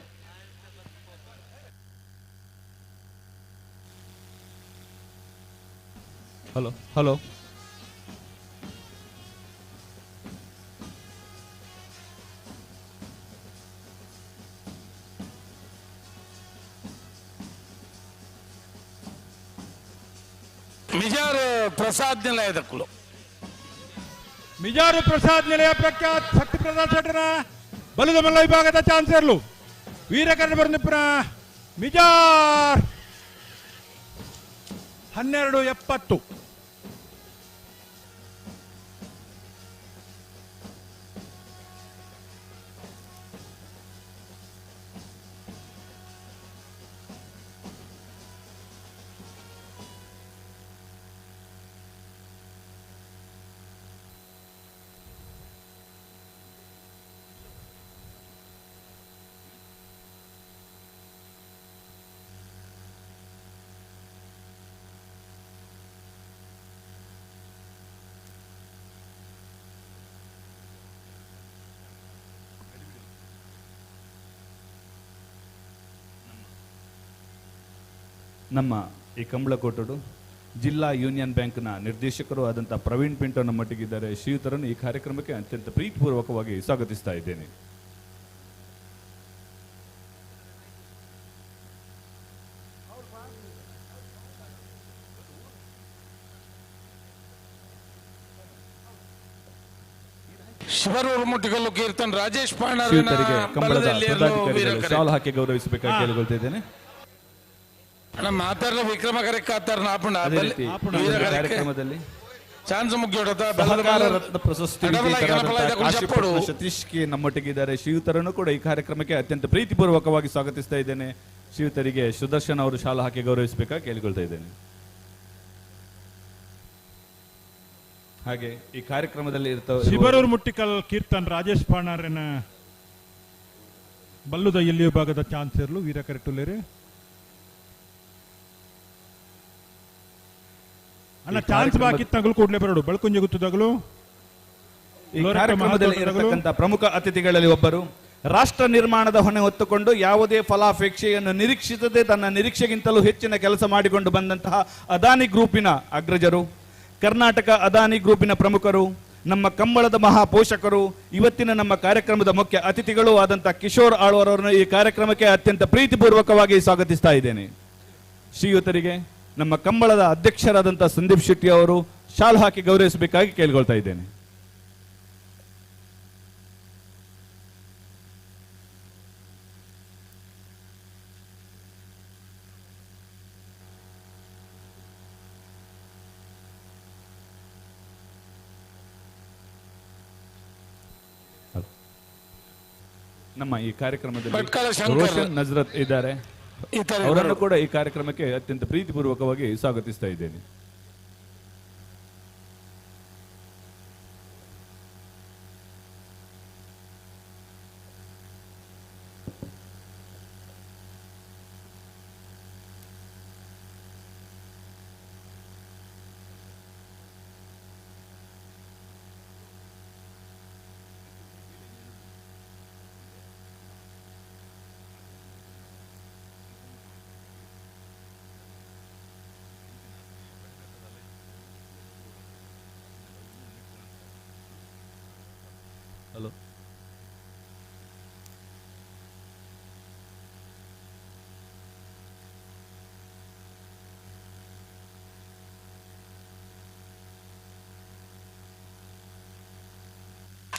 ಹಲೋ ಹಲೋ ಮಿಜಾರು ಪ್ರಸಾದ್ ನಿಲಯದಕ್ಕೂ ಮಿಜಾರು ಪ್ರಸಾದ್ ನಿಲಯ ಪ್ರಖ್ಯಾತ್ ಶಕ್ತಿ ಪ್ರಸಾದ್ ಶೆಟ್ಟರ ಬಲದ ಮಲ್ಲ ವಿಭಾಗದ ಚಾನ್ಸರ್ಲು ವೀರಕರಣ ಬರ್ನಿಪುರ ಮಿಜಾರ್ 12:70. ನಮ್ಮ ಈ ಕಂಬಳಕೋಟಡು ಜಿಲ್ಲಾ ಯೂನಿಯನ್ ಬ್ಯಾಂಕ್ನ ನಿರ್ದೇಶಕರು ಆದಂಥ ಪ್ರವೀಣ್ ಪಿಂಟೋ ನಮ್ಮೊಟ್ಟಿಗಿದ್ದಾರೆ. ಶ್ರೀಯುತರನ್ನು ಈ ಕಾರ್ಯಕ್ರಮಕ್ಕೆ ಅತ್ಯಂತ ಪ್ರೀತಿಪೂರ್ವಕವಾಗಿ ಸ್ವಾಗತಿಸ್ತಾ ಇದ್ದೇನೆ. ಶಿವರೂರು ಮುಟ್ಟಿಗಲ್ಲು ಕೀರ್ತನ್ ರಾಜೇಶ್ ಪಾಂಡರ ಶ್ರೀಯುತರಿಗೆ ಕಂಬಳದ ಪದಾಧಿಕಾರಿಗಳು ಶಾಲು ಹಾಕಿ ಗೌರವಿಸಬೇಕಾಗಿ ಕೇಳಿಕೊಳ್ತಾ ಇದ್ದೇನೆ. ಮಾತಾಡ ವಿಕ್ರಮ ಕರೆಕ್ಕಾತಾರ ಅದೇ ರೀತಿ ಕಾರ್ಯಕ್ರಮದಲ್ಲಿ ಚಾನ್ಸ್ ಮುಗಿಯೋಡ ಸಹಕಾರ ರತ್ನ ಪ್ರಶಸ್ತಿ ವಿಜೇತರಾದಂತಹ ಕಾಶಿಪಟ್ಟಣ ಸತೀಶ್ ಕೆ ನಮ್ಮೊಟ್ಟಿಗಿದ್ದಾರೆ. ಶ್ರೀಯುತರನ್ನು ಕೂಡ ಈ ಕಾರ್ಯಕ್ರಮಕ್ಕೆ ಅತ್ಯಂತ ಪ್ರೀತಿಪೂರ್ವಕವಾಗಿ ಸ್ವಾಗತಿಸ್ತಾ ಇದ್ದೇನೆ. ಶ್ರೀಯುತರಿಗೆ ಸುದರ್ಶನ್ ಅವರು ಶಾಲು ಹಾಕಿ ಗೌರವಿಸಬೇಕಾಗಿ ಕೇಳಿಕೊಳ್ತಾ ಇದ್ದೇನೆ. ಹಾಗೆ ಈ ಕಾರ್ಯಕ್ರಮದಲ್ಲಿ ಇರ್ತ ಶಿಬರೂರು ಮುಟ್ಟಿಕಲ್ ಕೀರ್ತನ್ ರಾಜೇಶ್ ಪಾಣಾರನ ಬಲ್ಲುದ ಎಲ್ಲಿ ವಿಭಾಗದ ಚಾನ್ಸ್ ಇರಲು ವೀರ ಕರೆಟುಲ್ಲೇರಿ ಅಣ್ಣ ಚಾನ್ಸ್ ಬಾಕಿ ತಗಲು ಕೂಡಲೇ ಬರೋಡು ಬೆಳಕುಂಜಿ ಗುತ್ತದಾಗಲು. ಈ ಕಾರ್ಯಕ್ರಮದಲ್ಲಿ ಇರತಕ್ಕಂಥ ಪ್ರಮುಖ ಅತಿಥಿಗಳಲ್ಲಿ ಒಬ್ಬರು ರಾಷ್ಟ್ರ ನಿರ್ಮಾಣದ ಹೊಣೆ ಹೊತ್ತುಕೊಂಡು ಯಾವುದೇ ಫಲಾಪೇಕ್ಷೆಯನ್ನು ನಿರೀಕ್ಷಿಸದೆ ತನ್ನ ನಿರೀಕ್ಷೆಗಿಂತಲೂ ಹೆಚ್ಚಿನ ಕೆಲಸ ಮಾಡಿಕೊಂಡು ಬಂದಂತಹ ಅದಾನಿ ಗ್ರೂಪಿನ ಅಗ್ರಜರು, ಕರ್ನಾಟಕ ಅದಾನಿ ಗ್ರೂಪಿನ ಪ್ರಮುಖರು, ನಮ್ಮ ಕಂಬಳದ ಮಹಾಪೋಷಕರು, ಇವತ್ತಿನ ನಮ್ಮ ಕಾರ್ಯಕ್ರಮದ ಮುಖ್ಯ ಅತಿಥಿಗಳು ಆದಂತಹ ಕಿಶೋರ್ ಆಳ್ವರವರನ್ನು ಈ ಕಾರ್ಯಕ್ರಮಕ್ಕೆ ಅತ್ಯಂತ ಪ್ರೀತಿಪೂರ್ವಕವಾಗಿ ಸ್ವಾಗತಿಸ್ತಾ ಇದ್ದೇನೆ. ಶ್ರೀಯುತರಿಗೆ ನಮ್ಮ ಕಂಬಳದ ಅಧ್ಯಕ್ಷರಾದಂಥ ಸಂದೀಪ್ ಶೆಟ್ಟಿ ಅವರು ಶಾಲು ಹಾಕಿ ಗೌರವಿಸಬೇಕಾಗಿ ಕೇಳಿಕೊಳ್ತಾ ಇದ್ದೇನೆ. ನಮ್ಮ ಈ ಕಾರ್ಯಕ್ರಮದಲ್ಲಿ ರೋಷನ್ ನಜರತ್ ಇದ್ದಾರೆ, ಅವರನ್ನು ಕೂಡ ಈ ಕಾರ್ಯಕ್ರಮಕ್ಕೆ ಅತ್ಯಂತ ಪ್ರೀತಿಪೂರ್ವಕವಾಗಿ ಸ್ವಾಗತಿಸ್ತಾ ಇದ್ದೇನೆ. ಹಲೋ,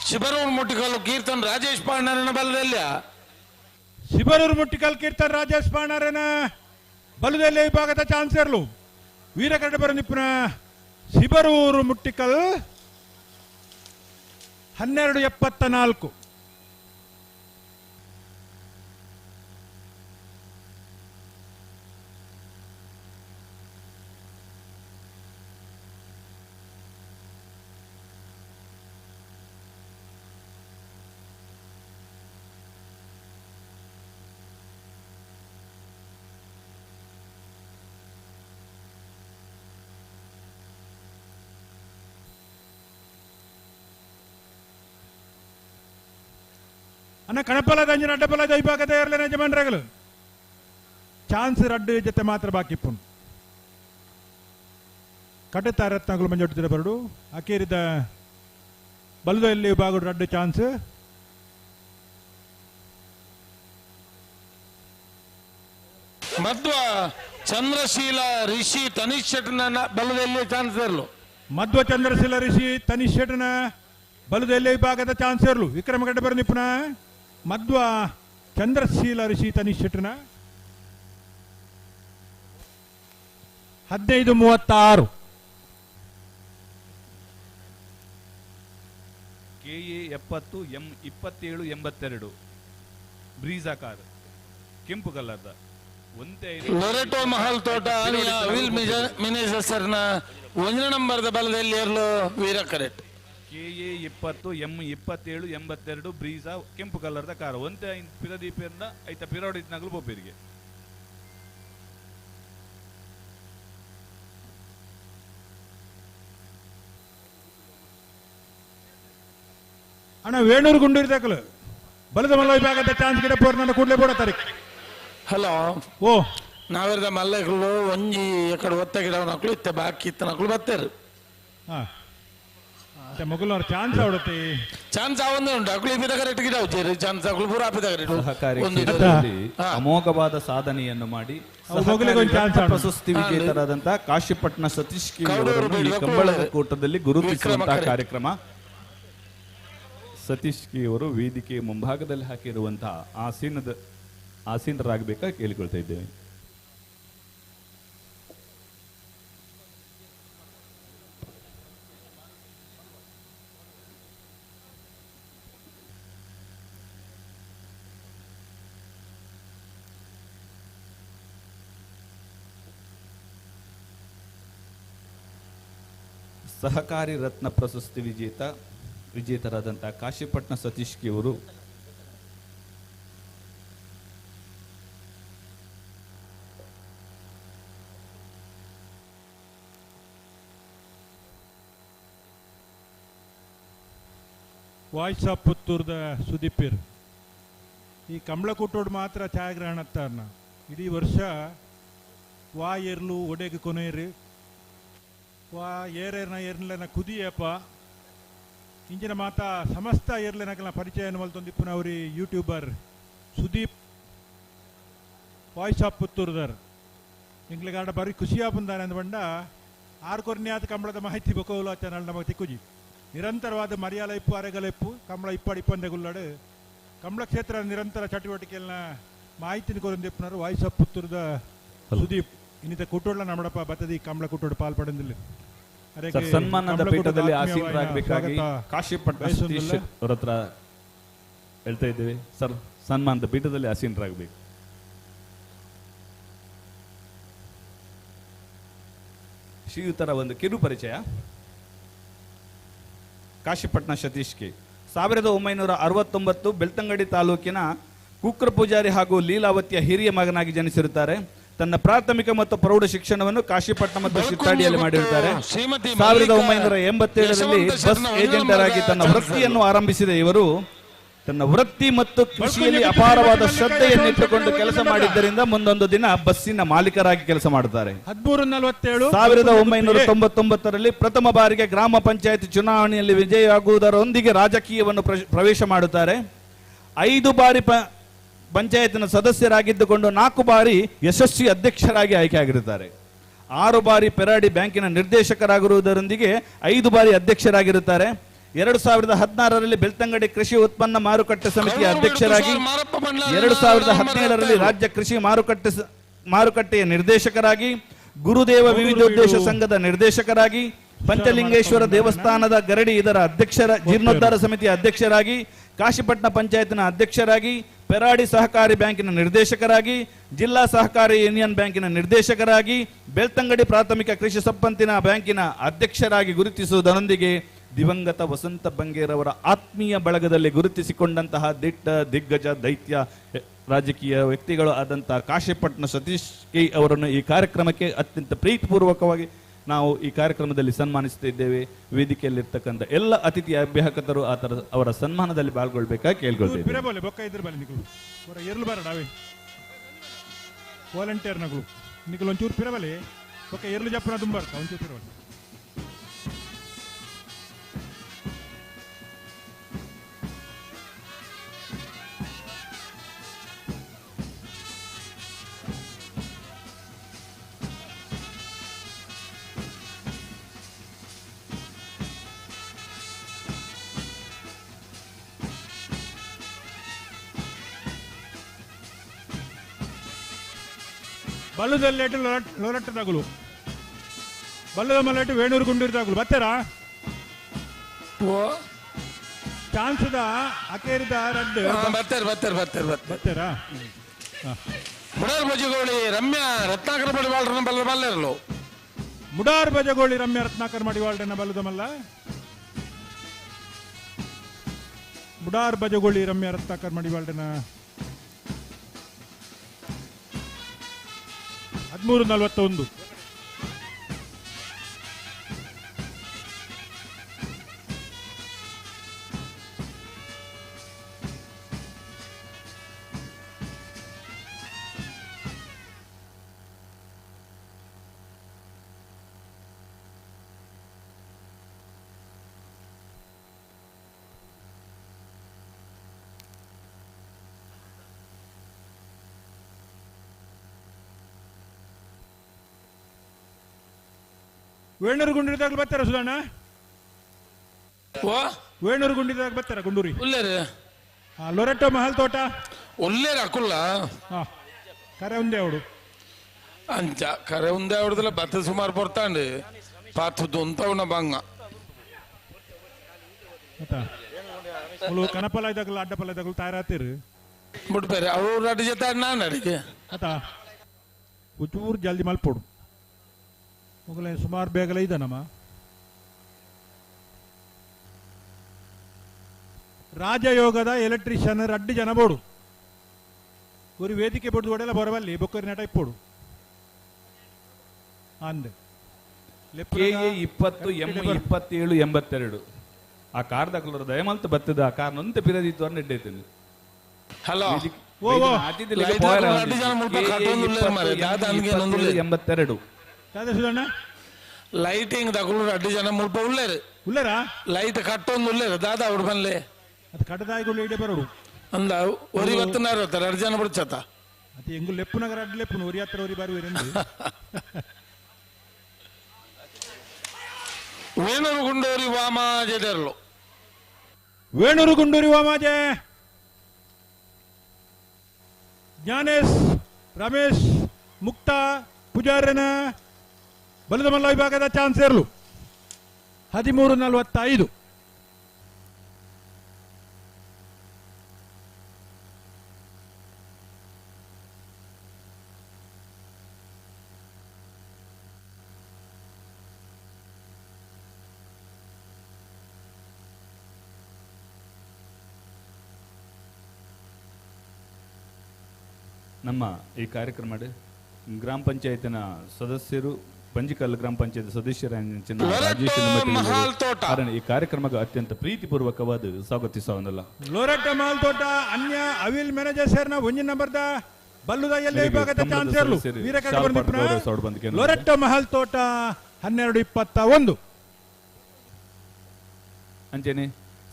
ಶಿಬರೂರು ಮುಟ್ಟಿಕಲ್ಲು ಕೀರ್ತನ್ ರಾಜೇಶ್ ಪಾಂಡರನ ಬಲದಲ್ಲಿ. ಶಿಬರೂರು ಮುಟ್ಟಿಕಲ್ ಕೀರ್ತನ್ ರಾಜೇಶ್ ಪಾಂಡರನ ಬಲದಲ್ಲಿ ವಿಭಾಗದ ಚಾನ್ಸರ್ಲು ವೀರಕರಡ ಬರ ನಿಪುಣ ಶಿಬರೂರು ಮುಟ್ಟಿಕಲ್ 12:74. ಅನ್ನ ಕಣಪಲದ ಅಂಜಿನ ಅಡ್ಡಪಲದ ವಿಭಾಗದ ಎರಡನೇ ಯಜಮಾನರಾಗಲು ಚಾನ್ಸ್ ರಡ್ಡು ಜೊತೆ ಮಾತ್ರ ಬಾಕಿ ಪುನ್ ಕಟ್ಟುತ್ತಾ ರತ್ನಗಳು ಮಂಜೊಟ್ಟಿದ ಬರಡು ಅಕೇರಿದ ಬಲದಲ್ಲಿ ವಿಭಾಗ ರಡ್ಡು ಚಾನ್ಸ್. ಮಧ್ವ ಚಂದ್ರಶೀಲ ರಿಷಿ ತನಿಷ್ ಶೆಟ್ಟನ ಬಲದಲ್ಲಿ ಚಾನ್ಸ್ ಇರಲು. ಮಧ್ವ ಚಂದ್ರಶೀಲ ರಿಷಿ ತನಿಷ್ ಶೆಟ್ಟನ ಬಲದಲ್ಲಿ ವಿಭಾಗದ ಚಾನ್ಸ್ ಇರಲು. ವಿಕ್ರಮಗಡ್ಡ ಬರ ನಿಪುಣ ಮಧ್ವ ಚಂದ್ರಶೀಲ ರಿಷಿ ತನಿಷ್ ಶೆಟ್ಟನ 15:36. ಕೆಎ 70 ಎಂ 27 82 ಬ್ರೀಜಾ ಕಾರ್ ಕೆಂಪು ಕಲರ್ದ ಒಂದೇ ಲೊರೆಟೋ ಮಹಲ್ ತೋಟ will ಮಿನೇಸರ್ನ ಒಂದನೇ ನಂಬರ್ದ ಬಲದಲ್ಲಿ ಇರಲು Veera correct. K A 20 M 27 82 Brezza ಕೆಂಪು ಕಲರ್ದ ಕಾರ್ ಒಂತೆ ಪಿರದೀಪಿಂದ ಐತ ಪಿರೋಡಿತ್ನಾಗಲು ಬೊಬ್ಬೇರಿಗೆ. ಅಣ್ಣ ವೇಣೂರು ಗುಂಡೂರು ದಾಖಲು ಬಲದ ಮಲ್ಲ ವಿಭಾಗದ ಚಾನ್ಸ್ ಗಿಡ ಪೋರ್ ನನ್ನ ಕೂಡಲೇ ಬೋಡ ತಾರೀಕು. ಹಲೋ ಓ ನಾವೆರ್ದ ಮಲ್ಲಗಳು ಒಂಜಿ ಎಕಡೆ ಒತ್ತ ಗಿಡ ನಕ್ಳು ಇತ್ತೆ ಬಾಕಿ ಇತ್ತ ನಕ್ಳು ಬತ್ತೇರು. ಮೊಗಲವ್ರ ಚಾನ್ಸ್ ಆವಡತಿ ಚಾನ್ಸ್ ಆವಂದೇ ಉಂಟು ಅಕ್ಳು ಇಪ್ಪಿದ ಕರೆಕ್ಟ್ ಗಿಡ ಉಚ್ಚೇರು ಚಾನ್ಸ್ ಅಕ್ಳು ಪೂರ ಆಪಿದ ಕರೆಕ್ಟ್. ಸಹಕಾರಿ ಕ್ಷೇತ್ರದಲ್ಲಿ ಅಮೋಘವಾದ ಸಾಧನೆಯನ್ನು ಮಾಡಿ ಪ್ರಶಸ್ತಿ ವಿಜೇತರಾದಂತಹ ಕಾಶಿಪಟ್ಟಣ ಸತೀಶ್ ಕೆ ಅವರನ್ನು ಈ ಕಂಬಳದ ಕೂಟದಲ್ಲಿ ಗುರುತಿಸುವಂತಹ ಕಾರ್ಯಕ್ರಮ. ಸತೀಶ್ ಕೆ ಅವರು ವೇದಿಕೆ ಮುಂಭಾಗದಲ್ಲಿ ಹಾಕಿರುವಂತಹ ಆಸೀನರಾಗಬೇಕಾಗಿ ಕೇಳಿಕೊಳ್ತಾ ಇದ್ದೇವೆ. ಸಹಕಾರಿ ರತ್ನ ಪ್ರಶಸ್ತಿ ವಿಜೇತರಾದಂತಹ ಕಾಶಿಪಟ್ಟಣ ಸತೀಶ್ ಕೆ ಅವರು ವಾಯ್ಸ್ ಆಫ್ ಪುತ್ತೂರ್ದ ಸುದೀಪಿರ್ ಈ ಕಂಬಳಕೂಟೋಡು ಮಾತ್ರ ಛಾಯಾಗ್ರಹಣ ಅತ್ತಾರನ ಇಡೀ ವರ್ಷ ವಾ ಏರ್ಲು ಒಡೆಗೆ ಕೊನೆಯರು ವಾ ಏರೇರ್ನ ಏರ್ಲನ ಕುದಿಯಪ್ಪ ಇಂಜಿನ ಮಾತಾ ಸಮಸ್ತ ಏರ್ಲೆನಕಲ ಪರಿಚಯ ಮಲ್ತೊಂದಿಪ್ಪುನ ಅವ್ರಿ ಯೂಟ್ಯೂಬರ್ ಸುದೀಪ್ ವಾಯ್ಸ್ ಆಫ್ ಪುತ್ತೂರ್ದರ್. ಎಂಕ್ಲೆಗಾಡ ಬಾರಿ ಖುಷಿಯಾಪುಂದಾನೆ ಅಂದ್ ಪಂಡ ಆರು ಕೊರ್ನ್ಯಾದ ಕಂಬಳದ ಮಾಹಿತಿ ಬೊಕೋಲು ಚಾನಲ್ ನಮಗೆ ತಿಕ್ಕುಜಿ ನಿರಂತರವಾದ ಮರ್ಯಾಲ ಇಪ್ಪು ಅರೆಗಲ ಇಪ್ಪು ಕಂಬಳ ಇಪ್ಪಾಡಿ ಇಪ್ಪಂದೆ ಗುಲ್ಲಾಡು ಕಂಬಳ ಕ್ಷೇತ್ರ ನಿರಂತರ ಚಟುವಟಿಕೆಯನ್ನ ಮಾಹಿತಿನ ಕೊರಂದಿಪ್ಪನರು ವಾಯ್ಸ್ ಆಫ್ ಪುತ್ತೂರದ ಸುದೀಪ್ ಇನ್ನಿತ ಕುಟೋಡ್ಲ ನಮ್ಮಡಪ್ಪ ಬತ್ತದಿ ಕಂಬಳ ಕುಟೋಡ್ ಪಾಲ್ ಪಡೆದಿಲ್ಲ. ಸರ್, ಸನ್ಮಾನದ ಪೀಠದಲ್ಲಿ ಆಸೀನರಾಗಬೇಕಾಗಿ ಕಾಶಿಪಟ್ಟಣ ಸತೀಶ್ ಅವರ ಹತ್ರ ಹೇಳ್ತಾ ಇದ್ದೇವೆ. ಸರ್, ಸನ್ಮಾನದ ಪೀಠದಲ್ಲಿ ಆಸೀನರಾಗಬೇಕು. ಶ್ರೀಯುತರ ಒಂದು ಕಿರು ಪರಿಚಯ. ಕಾಶಿಪಟ್ಟಣ ಸತೀಶ್ ಕೆ 1969 ಬೆಳ್ತಂಗಡಿ ತಾಲೂಕಿನ ಕೂಕ್ರ ಪೂಜಾರಿ ಹಾಗೂ ಲೀಲಾವತಿಯ ಹಿರಿಯ ಮಗನಾಗಿ ಜನಿಸಿರುತ್ತಾರೆ. ತನ್ನ ಪ್ರಾಥಮಿಕ ಮತ್ತು ಪ್ರೌಢ ಶಿಕ್ಷಣವನ್ನು ಕಾಶಿಪಟ್ಟಣ ಮತ್ತು ಶಿತ್ತಾಡಿಯಲ್ಲಿ ಮಾಡಿರುತ್ತಾರೆ. 1987ರಲ್ಲಿ ಬಸ್ ಏಜೆಂಟರಾಗಿ ತನ್ನ ವೃತ್ತಿಯನ್ನು ಆರಂಭಿಸಿದ ಇವರು ತನ್ನ ವೃತ್ತಿ ಮತ್ತು ಕೃಷಿಯಲ್ಲಿ ಅಪಾರವಾದ ಶ್ರದ್ಧೆಯನ್ನಿಟ್ಟುಕೊಂಡು ಕೆಲಸ ಮಾಡಿದ್ದರಿಂದ ಮುಂದೊಂದು ದಿನ ಬಸ್ಸಿನ ಮಾಲೀಕರಾಗಿ ಕೆಲಸ ಮಾಡುತ್ತಾರೆ. 1999ರಲ್ಲಿ ಪ್ರಥಮ ಬಾರಿಗೆ ಗ್ರಾಮ ಪಂಚಾಯತ್ ಚುನಾವಣೆಯಲ್ಲಿ ವಿಜಯವಾಗುವುದರೊಂದಿಗೆ ರಾಜಕೀಯವನ್ನು ಪ್ರವೇಶ ಮಾಡುತ್ತಾರೆ. 5 ಬಾರಿ ಪಂಚಾಯತ್ನ ಸದಸ್ಯರಾಗಿದ್ದುಕೊಂಡು 4 ಬಾರಿ ಯಶಸ್ವಿ ಅಧ್ಯಕ್ಷರಾಗಿ ಆಯ್ಕೆಯಾಗಿರುತ್ತಾರೆ. 6 ಬಾರಿ ಪೆರಾಡಿ ಬ್ಯಾಂಕಿನ ನಿರ್ದೇಶಕರಾಗಿರುವುದರೊಂದಿಗೆ 5 ಬಾರಿ ಅಧ್ಯಕ್ಷರಾಗಿರುತ್ತಾರೆ. 2016ರಲ್ಲಿ ಬೆಳ್ತಂಗಡಿ ಕೃಷಿ ಉತ್ಪನ್ನ ಮಾರುಕಟ್ಟೆ ಸಮಿತಿಯ ಅಧ್ಯಕ್ಷರಾಗಿ, 2017ರಲ್ಲಿ ರಾಜ್ಯ ಕೃಷಿ ಮಾರುಕಟ್ಟೆಯ ನಿರ್ದೇಶಕರಾಗಿ, ಗುರುದೇವ ವಿವಿಧೋದ್ದೇಶ ಸಂಘದ ನಿರ್ದೇಶಕರಾಗಿ, ಪಂಚಲಿಂಗೇಶ್ವರ ದೇವಸ್ಥಾನದ ಗರಡಿ ಇದರ ಅಧ್ಯಕ್ಷರ ಜೀರ್ಣೋದ್ಧಾರ ಸಮಿತಿಯ ಅಧ್ಯಕ್ಷರಾಗಿ, ಕಾಶಿಪಟ್ಟಣ ಪಂಚಾಯತ್ನ ಅಧ್ಯಕ್ಷರಾಗಿ, ಪೆರಾಡಿ ಸಹಕಾರಿ ಬ್ಯಾಂಕಿನ ನಿರ್ದೇಶಕರಾಗಿ, ಜಿಲ್ಲಾ ಸಹಕಾರಿ ಯೂನಿಯನ್ ಬ್ಯಾಂಕಿನ ನಿರ್ದೇಶಕರಾಗಿ, ಬೆಳ್ತಂಗಡಿ ಪ್ರಾಥಮಿಕ ಕೃಷಿ ಸಪ್ಪಂತಿನ ಬ್ಯಾಂಕಿನ ಅಧ್ಯಕ್ಷರಾಗಿ ಗುರುತಿಸುವುದರೊಂದಿಗೆ ದಿವಂಗತ ವಸಂತ ಬಂಗೇರವರ ಆತ್ಮೀಯ ಬಳಗದಲ್ಲಿ ಗುರುತಿಸಿಕೊಂಡಂತಹ ದಿಟ್ಟ ದಿಗ್ಗಜ ದೈತ್ಯ ರಾಜಕೀಯ ವ್ಯಕ್ತಿಗಳು ಆದಂತಹ ಕಾಶಿಪಟ್ಟಣ ಸತೀಶ್ ಕೆ ಅವರನ್ನು ಈ ಕಾರ್ಯಕ್ರಮಕ್ಕೆ ಅತ್ಯಂತ ಪ್ರೀತಿಪೂರ್ವಕವಾಗಿ ನಾವು ಈ ಕಾರ್ಯಕ್ರಮದಲ್ಲಿ ಸನ್ಮಾನಿಸುತ್ತಿದ್ದೇವೆ. ವೇದಿಕೆಯಲ್ಲಿರ್ತಕ್ಕಂಥ ಎಲ್ಲ ಅತಿಥಿ ಅಭ್ಯಾಗತರು ಆತರ ಅವರ ಸನ್ಮಾನದಲ್ಲಿ ಪಾಲ್ಗೊಳ್ಬೇಕಾಗಿ ಕೇಳ್ಕೊಳ್ತೇವೆ. ಬಲ್ಲದಲ್ಲೇಟು ಲೋಲಟ್ಟದಾಗಲು ಬಲ್ಲದ ಮಲ್ಲೇಟು ವೇಣೂರು ಗುಂಡೂರಿದಾಗಲು ಬರ್ತಾರಾ ಚಾನ್ಸದ ಅಕೇರಿದ ರಡ್ಡು ಬರ್ತಾರೆ ಬರ್ತಾರೆ ಬರ್ತಾರೆ ಬರ್ತಾರಾ. ಮುಡಾರ್ ಬಜಗೋಳಿ ರಮ್ಯಾ ರತ್ನಾಕರ ಮಡಿವಾಳ್ರನ್ನ ಬಲ್ಲ ಬಲ್ಲರಲು ಮುಡಾರ್ ಬಜಗೋಳಿ ರಮ್ಯಾ ರತ್ನಾಕರ್ ಮಡಿವಾಳ್ರನ್ನ ಬಲ್ಲದ ಮಲ್ಲ ಮುಡಾರ್ ಬಜಗೋಳಿ ರಮ್ಯಾ ರತ್ನಾಕರ್ ಮಡಿವಾಳ್ರನ್ನ 13:41. ವೇಣೂರು ಗುಂಡಿದಾಗ ಬರ್ತಾರ ಸುಧಣ್ಣ? ವೇಣೂರು ಗುಂಡಿದಾಗ ಬರ್ತಾರ ಗುಂಡೂರಿ ಲೊರೆಟೋ ಮಹಲ್ ತೋಟ ಒಲ್ಲೇರ ಅಕುಲ್ಲ ಕರೆ ಒಂದೇ ಅವಡು ಅಂಚ ಕರೆ ಒಂದೇ ಅವಡದಲ್ಲ ಬತ್ತ ಸುಮಾರು ಬರ್ತಾಂಡು ಪಾತದ್ದು ಅಂತವನ ಬಂಗ ಕನಪಲ ಇದ್ದಾಗಲ್ಲ ಅಡ್ಡಪಲ ಇದ್ದಾಗಲೂ ತಯಾರಾತಿರು ಬಿಡ್ತಾರೆ ಅವ್ರು ಅಡ್ಡ ಜೊತೆ ನಾನು ಅಡಿಗೆ ಆತ ಉಚೂರು ಜಲ್ದಿ ಮಲ್ಪೋಡು ಮೊಗಲೇ ಸುಮಾರು ಬೇಗಲ ಇದೆ ನಮ್ಮ ರಾಜಯೋಗದ ಎಲೆಕ್ಟ್ರಿಷಿಯನ್ ರಡ್ಡು ಜನ ಬೋಡು ஒரு ವೇದಿಕೆ ಬೋಡು ಒಡೆಲ್ಲ ಬರವಲ್ಲಿ ಬೊಕ್ಕರಿ ನಟ ಇಪ್ಪೋಡು ಅಂದೆ KA 20 M 27 82 ಆ ಕಾರ್ದ ದಯಮಲ್ತ ಬತ್ತದ ಆ ಕಾರ್ ನೊಂತ ಪಿರದಿತ್ತು ಅನ್ನ ಇಡ್ಡೈತೀನಿ. ಹಲೋ 82 ಲೈಟಿಂಗ್ ತಗೊಳ್ಳು ಅಡ್ಡು ಜನ ಮುಲ್ಪ ಉಳ್ಳೇರು ಉಳ್ಳೇರಾ ಲೈಟ್ ಕಟ್ಟೊಂದು ಉಳ್ಳೇರು ದಾದಾ ಅವ್ರು ಬನ್ಲೆ ಅದು ಕಟ್ಟದಾಯಿಗಳು ಇಡೇ ಬರೋಡು ಅಂದ ಒರಿ ಬತ್ತನಾರು ಎರಡು ಜನ ಬಿಡ್ಚತ ಅದು ಎಂಗು ಲೆಪ್ಪುನಗರ ಅಡ್ಡ ಲೆಪ್ಪುನು ಒರಿ ಹತ್ರ ಒರಿ ಬರುವೆರೆಂದು. ವೇಣೂರು ಗುಂಡೂರಿ ವಾಮಾಜೆದರ್ಲು. ವೇಣೂರು ಗುಂಡೂರಿ ವಾಮಾಜೆ ಜ್ಞಾನೇಶ್ ರಮೇಶ್ ಮುಕ್ತ ಪೂಜಾರನ ಬಲದಮಲ್ಲ ವಿಭಾಗದ ಚಾನ್ಸ್ ಇರಲು 13:45. ನಮ್ಮ ಈ ಕಾರ್ಯಕ್ರಮ ಗ್ರಾಮ ಪಂಚಾಯತಿನ ಸದಸ್ಯರು ಪಂಜಿಕಲ್ ಗ್ರಾಮ ಪಂಚಾಯತ್ ಸದಸ್ಯರ ರಾಜೇಶ್ ಕಾರಣ ಈ ಕಾರ್ಯಕ್ರಮಕ್ಕೆ ಅತ್ಯಂತ ಪ್ರೀತಿಪೂರ್ವಕವಾದ ಸ್ವಾಗತಿಸವನ್ನಲ್ಲ. ಲೋರೆಟ್ಟ ಮಾಲ್ತೋಟ ಅನ್ಯ ಅವಿಲ್ ಮ್ಯಾನೇಜರ್ ಸೇರ್ನ ಒಂಜಿನ ನಂಬರ್ದ ಬಲ್ಲುದ ಎಲ್ಲ ವಿಭಾಗದ ಚಾನ್ಸರ್ಲು ಲೋರೆಟ್ಟ ಮಹಲ್ ತೋಟ 12:21. ಅಂಚನೆ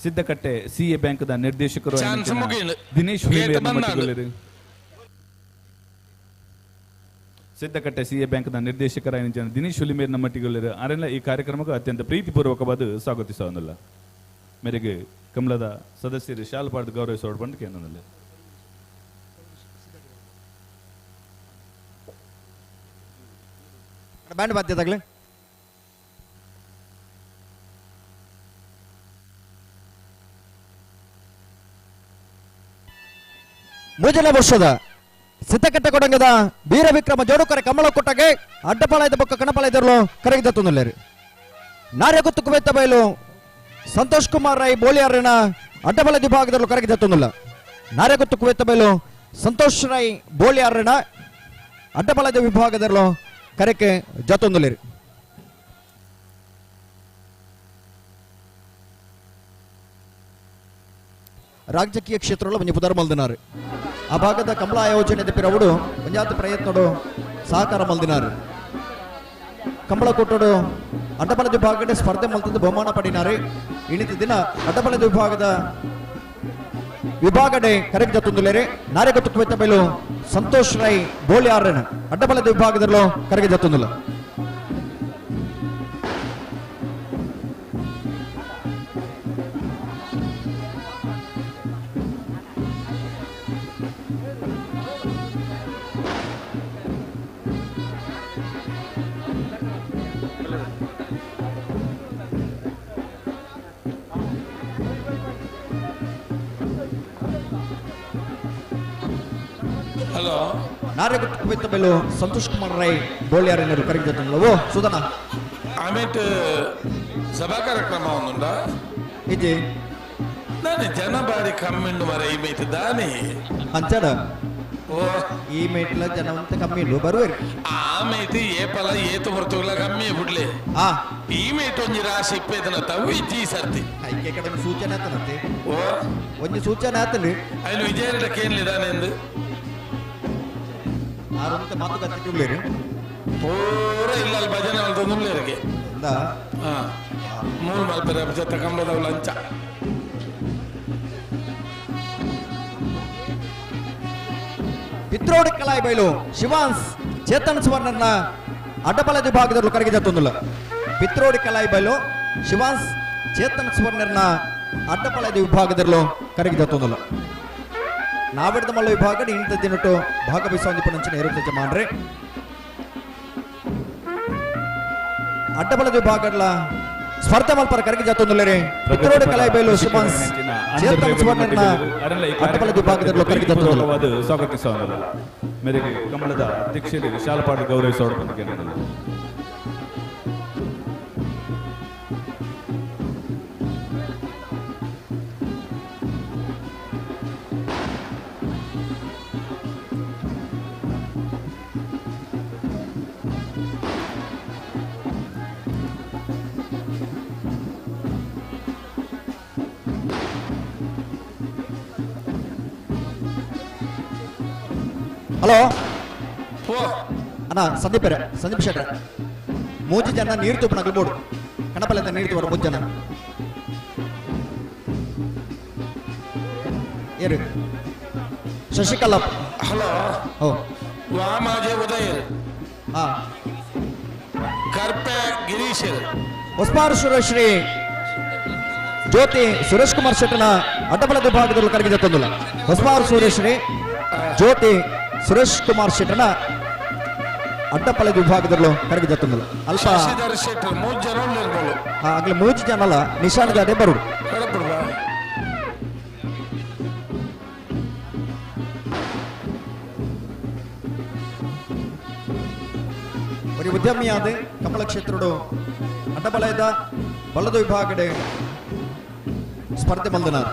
ಸಿದ್ದಕಟ್ಟೆ ಸಿಎ ಬ್ಯಾಂಕ್ the ನಿರ್ದೇಶಕರು ದಿನೇಶ್ ಸಿದ್ದಕಟ್ಟೆ ಸಿಎ ಬ್ಯಾಂಕ್ ನ ನಿರ್ದೇಶಕರ ದಿನೇಶ್ ಹುಲಿಮೇರ್ ನಮ್ಮಟ್ಟಿಗೊಳ್ಳಿರು ಅರೆಲ್ಲ ಈ ಕಾರ್ಯಕ್ರಮಕ್ಕೆ ಅತ್ಯಂತ ಪ್ರೀತಿಪೂರ್ವಕವಾದ ಸ್ವಾಗತಿಸವನ್ನಲ್ಲ. ಮೇರೆಗೆ ಕಮಲದ ಸದಸ್ಯರು ಶಾಲ್ ಪಾಡ್ದು ಗೌರವಿಸೋಡ್ ಬಂದು ಕೇಂದ್ರದಲ್ಲಿ ಬ್ಯಾಂಡ್ ಬಾಧ್ಯದಾಗಲೇ ಮೂಜನೇ ವರ್ಷದ ಸಿದ್ದಕಟ್ಟೆ ಕೊಡಂಗದ ವೀರ ವಿಕ್ರಮ ಜೋಡುಕರೆ ಕಮಲ ಕೊಟ್ಟಗೆ ಅಡ್ಡಪಾಳಯದ ಬೊಕ್ಕ ಕಣಪಾಳಯದರ್ಲು ಕರಗಿದ ತುಂದುಲ್ಲೇರು. ನಾರ್ಯಗುತ್ತು ಕುಬೇತ ಬಯಲು ಸಂತೋಷ್ ಕುಮಾರ್ ರೈ ಬೋಳಿಯಾರನ ಅಡ್ಡಪಾಳ ವಿಭಾಗದಲ್ಲೂ ಕರಗಿದ ತುಂದುಲ್ಲ. ನಾರ್ಯಗುತ್ತು ಕುಬೇತ ಬಯಲು ಸಂತೋಷ್ ರೈ ಬೋಳಿಯಾರನ ಅಡ್ಡಪಾಳದ ವಿಭಾಗದಲ್ಲೂ ಕರೆಕೆ ಜತೊಂದುಲೇರು. ರಾಜಕೀಯ ಕ್ಷೇತ್ರಗಳು ಒಂಜಿ ಪುದರ್ ಮಲ್ದಿನಾರು. ಆ ಭಾಗದ ಕಮಲ ಆಯೋಜನೆ ಪಿರವುಡು ಒಂಜಾತ ಪ್ರಯತ್ನಡು ಸಹಕಾರ ಮಲ್ದಿನಾರು. ಕಂಬಳ ಕೊಟ್ಟಡು ಅಡ್ಡಬಲದ ವಿಭಾಗದ ಸ್ಪರ್ಧೆ ಮಲ್ತದ್ದು ಬಹುಮಾನ ಪಡಿನಾರು. ಇಣಿತ ದಿನ ಅಡ್ಡಬಲದ ವಿಭಾಗದ ವಿಭಾಗಡೆ ಕರೆಕ್ಟ್ ಜತ್ತೊಂದುಲೇರೆ ನಾರೆಗೊತ್ತು ಬೈಲು ಸಂತೋಷ್ ರೈ ಬೋಳಿಯಾರನ ಅಡ್ಡಬಲದ ವಿಭಾಗದಲ್ಲೂ ಕರೆಗೆ ಜತ್ತೊಂದುಲ್ಲ. ಹಲೋ ನಾರೆಗುತ್ತು ಬೈಲು ಸಂತೋಷ್ ಕುಮಾರ್ ರೈ ಬೋಳಿಯಾರನರು ಕರೆಗೆ ಜತ್ತೊಂದುಲ್ಲ. ಓ ಸುಧನ ಆಮೇಲೆ ಸಭಾ ಕಾರ್ಯಕ್ರಮ ಒಂದುಂಡ ಇಜಿ ನಾನು ಜನ ಬಾರಿ ಕಮ್ಮಿಂಡು ಮರ ಈ ಮೇಟ್ ದಾನಿ ಅಂಚಡ ಓ ಈ ಮೇಟ್ಲ ಜನವಂತ ಕಮ್ಮಿ ಇಲ್ಲು ಬರುವೇರು ಆ ಮೇಟ್ ಏಪಲ ಏತು ಬರ್ತುಗಳ ಕಮ್ಮಿ ಬಿಡ್ಲೆ ಆ ಈ ಮೇಟ್ ಒಂಜಿ ರಾಶಿ ಇಪ್ಪೇದನ ತವು ಇಜ್ಜಿ ಈ ಸರ್ತಿ ಐಕೆ ಕಡೆ ಒಂದು ಸೂಚನೆ ಆತನಂತೆ. ಓ ಒಂಜಿ ಸೂಚನೆ ಆತನು ಅಯ್ಯೋ ವಿಜಯರ ಕೇನ್ಲಿದಾನೆಂದು ಆರಂತ ಮಾತುಕತೆ ಉಳ್ಳೇರು ಪೂರ ಇಲ್ಲ ಅಲ್ಲಿ ಭಜನೆ ಮಲ್ತೊಂದು ಹಾ ಮೂರು ಮಲ್ಪೆರೆ ಜೊತೆ ಕಂಬಳದವು ಲಂಚ ಪಿತ್ರೋಡಿ ಕಲಾಯಿ ಬೈಲು ಶಿವಾನ್ಸ್ ಚೇತನ್ ಸುವರ್ಣನ ಅಡ್ಡಬಲ ವಿಭಾಗದಲ್ಲಿ ಕರಗಿ ಜತ್ತೊಂದುಲ್ಲ. ಪಿತ್ರೋಡಿ ಕಲಾಯಿ ಬೈಲು ಶಿವಾನ್ಸ್ ಚೇತನ್ ಸುವರ್ಣನ ಅಡ್ಡಪಲ ವಿಭಾಗದಲ್ಲೂ ಕರಗಿ ಜತ್ತೊಂದುಲ್ಲ. ನಾವಿಡ್ದ ಮಲ್ಲ ವಿಭಾಗ ಇಂಥ ದಿನಟ್ಟು ಭಾಗವಹಿಸುವ ನಂಚಿನ ಏರುತ್ತ ಮಾಡ್ರಿ ಅಡ್ಡಬಲದ ವಿಭಾಗಗಳ ಸ್ಪರ್ಧೆ ಮಲ್ಪರ ಕರಗಿ ಜತ್ತೊಂದುಲ್ಲೇರಿ ಪಿತ್ರೋಡಿ ಕಲಾಯಿ ಬೈಲು ಶಿವಾನ್ಸ್ ಚೇತನ್ ಸುವರ್ಣನ ಅಡ್ಡಬಲದ ವಿಭಾಗದಲ್ಲೂ ಕರಗಿ ಜತ್ತೊಂದುಲ್ಲ. ಸ್ವಾಗತಿಸೋಣ ಮೇರೆಗೆ ಕಮಲದ ಅಧ್ಯಕ್ಷರು ಶಾಲಪಾಠ ಗೌರವಿಸೋಣ ಬಂದು ಹಲೋ ಅಣ್ಣ ಸಂದೀಪ್ ಸಂದೀಪ್ ಶೆಟ್ರ ಮೂಜಿ ಜನ ನೀರು ತುಪ್ಪ ನಗಲ್ಬೋಡು ಕಣಪಲ್ಲ ನೀರು ತುಪ್ಪ ಮೂಜಿ ಜನ ಏರು ಶಶಿಕಲಾ ಹಲೋ ಓ ವಾಮಾಜೆ ಉದಯರ್ ಹಾ ಕರ್ಪೆ ಗಿರೀಶ್ ಹೊಸ್ಮಾರು ಶ್ರೀ ಜ್ಯೋತಿ ಸುರೇಶ್ ಕುಮಾರ್ ಶೆಟ್ಟನ ಅಡ್ಡಬಲದ ವಿಭಾಗದಲ್ಲಿ ಕರಗಿದ ತಂದುಲ ಹೊಸ್ಮಾರು ಸೂರ್ಯಶ್ರೀ ಜ್ಯೋತಿ ಸುರೇಶ್ ಕುಮಾರ್ ಶೆಟ್ಟನ ಅಡ್ಡಪಲದ ವಿಭಾಗದಲ್ಲೂ ಕರಗಿದ ತಂದುಲ ಅಲ್ಪ ಶಶಿಧರ್ ಶೆಟ್ಟರ್ ಮೂರು ಜನ ಇರ್ಬೋದು ಆಗ್ಲಿ ಮೂಜಿ ಜನ ಅಲ್ಲ ನಿಶಾನದಾಡೆ ಬರುಡು ಕಡಪುಡ್ಬಾ ഒരു ಉದ್ಯಮಿಯಾದ ಕಮಲ ಕ್ಷೇತ್ರಡು ಅಡ್ಡಬಲಯದ ಬಲದ ವಿಭಾಗಡೆ ಸ್ಪರ್ಧೆ ಮಲ್ದನಾರ್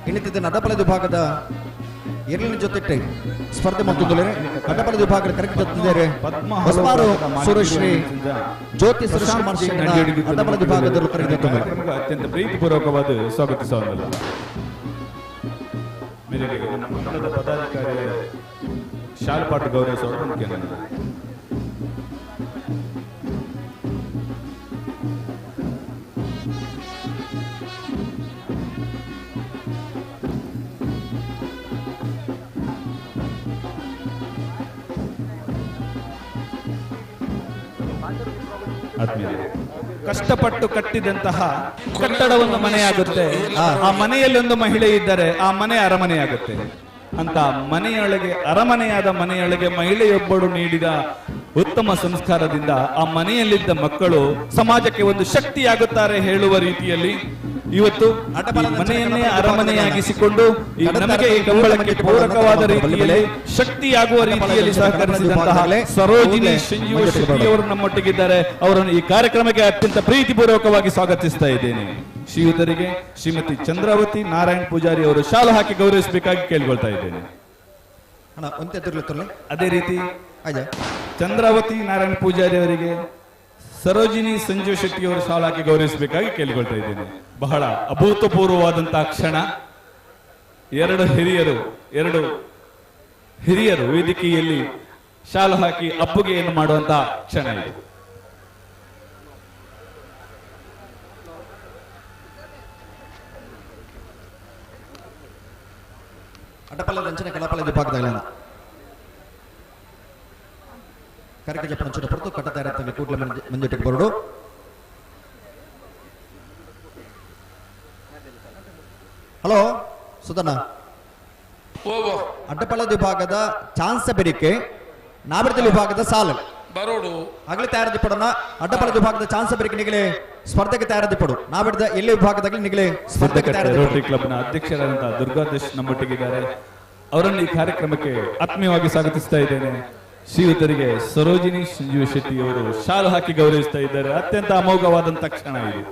ಇನ್ನಿತಿದ್ದ ಅಡ್ಡಬಲದ ವಿಭಾಗದ ಎರಡನೇ ಜೊತೆ ಸ್ಪರ್ಧೆ ಮಲ್ತುಂದುಲೇರೆ ಅಡ್ಡಬಲದ ವಿಭಾಗದ ಕರೆಕ್ಟ್ ತತ್ತಿದ್ದಾರೆ ಹೊಸ್ಮಾರು ಸುರಶ್ರೀ ಜ್ಯೋತಿ ಸುರೇಶ್ ಕುಮಾರ್ ಶೆಟ್ಟನ ಅಡ್ಡಬಲದ ವಿಭಾಗದಲ್ಲೂ ಕರೆಕ್ಟ್ ತತ್ತುಂದುಲೆ ಅತ್ಯಂತ ಪ್ರೀತಿಪೂರ್ವಕವಾದ ಸ್ವಾಗತಿಸುವಂತಲ್ಲ ಮೇರೆಗೆ ನಮ್ಮ ಮಂಡಲದ ಪದಾಧಿಕಾರಿ ಶಾಲ್ಪಾಟ್ ಗೌರವಿಸುವುದು ಮುಖ್ಯ ನನ್ನ. ಆತ್ಮೀಯರೇ, ಕಷ್ಟಪಟ್ಟು ಕಟ್ಟಿದಂತಹ ಕಟ್ಟಡ ಒಂದು ಮನೆಯಾಗುತ್ತೆ. ಆ ಮನೆಯಲ್ಲಿ ಒಂದು ಮಹಿಳೆ ಇದ್ದರೆ ಆ ಮನೆ ಅರಮನೆಯಾಗುತ್ತೆ ಅಂತ ಮನೆಯೊಳಗೆ ಅರಮನೆಯಾದ ಮನೆಯೊಳಗೆ ಮಹಿಳೆಯೊಬ್ಬಳು ನೀಡಿದ ಉತ್ತಮ ಸಂಸ್ಕಾರದಿಂದ ಆ ಮನೆಯಲ್ಲಿದ್ದ ಮಕ್ಕಳು ಸಮಾಜಕ್ಕೆ ಒಂದು ಶಕ್ತಿಯಾಗುತ್ತಾರೆ ಹೇಳುವ ರೀತಿಯಲ್ಲಿ ಇವತ್ತು ಈ ಮನೆಯನ್ನೇ ಅರಮನೆಯಾಗಿಸಿಕೊಂಡು ಈ ನಮಗೆ ಈ ಕಂಬಳಕ್ಕೆ ಪೂರಕವಾದ ರೀತಿಯಲ್ಲಿ ಶಕ್ತಿಯಾಗುವ ರೀತಿಯಲ್ಲಿ ಸಹಕರಿಸಿದಂತಹ ಸರೋಜಿನಿ ಸಂಜೀವ ಶೆಟ್ಟಿಯವರು ನಮ್ಮೊಟ್ಟಿಗಿದ್ದಾರೆ. ಅವರನ್ನು ಈ ಕಾರ್ಯಕ್ರಮಕ್ಕೆ ಅತ್ಯಂತ ಪ್ರೀತಿಪೂರ್ವಕವಾಗಿ ಸ್ವಾಗತಿಸ್ತಾ ಇದ್ದೇನೆ. ಶ್ರೀಯುತರಿಗೆ ಶ್ರೀಮತಿ ಚಂದ್ರಾವತಿ ನಾರಾಯಣ್ ಪೂಜಾರಿ ಅವರು ಶಾಲು ಹಾಕಿ ಗೌರವಿಸಬೇಕಾಗಿ ಕೇಳಿಕೊಳ್ತಾ ಇದ್ದೇನೆ. ಅದೇ ರೀತಿ ಚಂದ್ರಾವತಿ ನಾರಾಯಣ್ ಪೂಜಾರಿ ಅವರಿಗೆ ಸರೋಜಿನಿ ಸಂಜೀವ್ ಶೆಟ್ಟಿ ಅವರು ಶಾಲು ಹಾಕಿ ಗೌರವಿಸಬೇಕಾಗಿ ಕೇಳಿಕೊಳ್ತಾ ಇದ್ದೇನೆ. ಬಹಳ ಅಭೂತಪೂರ್ವವಾದಂತಹ ಕ್ಷಣ. ಎರಡು ಹಿರಿಯರು ವೇದಿಕೆಯಲ್ಲಿ ಶಾಲು ಹಾಕಿ ಅಪ್ಪುಗೆಯನ್ನು ಮಾಡುವಂತಹ ಕ್ಷಣ ಇದು. ಅಡ್ಡಪಲ್ಲದ ಅಂಚನೆ ಕಡಪಲ್ಲದ ವಿಭಾಗದಲ್ಲಿ ಕರೆಕ್ಟ್ ಜಪ್ಪನ ಅಂಚನೆ ಪಡೆದು ಕಟ್ಟತಾರ ಕೂಡಲೇ ಮಂಜುಟಿಗೆ ಬರಡು. ಹಲೋ ಸುಧಣ್ಣ, ಅಡ್ಡಪಳ್ಳದ ವಿಭಾಗದ ಚಾನ್ಸ್ ಬೆರಿಕೆ ನಾಬಿಡದ ವಿಭಾಗದ ಸಾಲು ಬರೋಡು ಆಗಲಿ ತಯಾರದಿಪ್ಪಡೋಣ. ಅಡ್ಡಪಳ್ಳದ ವಿಭಾಗದ ಚಾನ್ಸ್ ಬೆರಿಕೆ ನಿಗಲೇ ಸ್ಪರ್ಧೆಗೆ ತಯಾರದಿಪ್ಪಡು. ನಾಬಿಡದ ಎಲ್ಲಿ ವಿಭಾಗದಾಗಲಿ ನಿಗಲೇ ಸ್ಪರ್ಧೆಗೆ ರೋಟರಿ ಕ್ಲಬ್ನ ಅಧ್ಯಕ್ಷರಾದಂತಹ ದುರ್ಗಾದೇಶ್ ನಮ್ಮೊಟ್ಟಿಗಿದ್ದಾರೆ. ಅವರನ್ನು ಈ ಕಾರ್ಯಕ್ರಮಕ್ಕೆ ಆತ್ಮೀಯವಾಗಿ ಸ್ವಾಗತಿಸ್ತಾ ಇದ್ದೇನೆ. ಶ್ರೀಯುತರಿಗೆ ಸರೋಜಿನಿ ಸಂಜೀವ ಶೆಟ್ಟಿ ಅವರು ಶಾಲು ಹಾಕಿ ಗೌರವಿಸ್ತಾ ಇದ್ದಾರೆ. ಅತ್ಯಂತ ಅಮೋಘವಾದಂತಹ ಕ್ಷಣ ಇದು.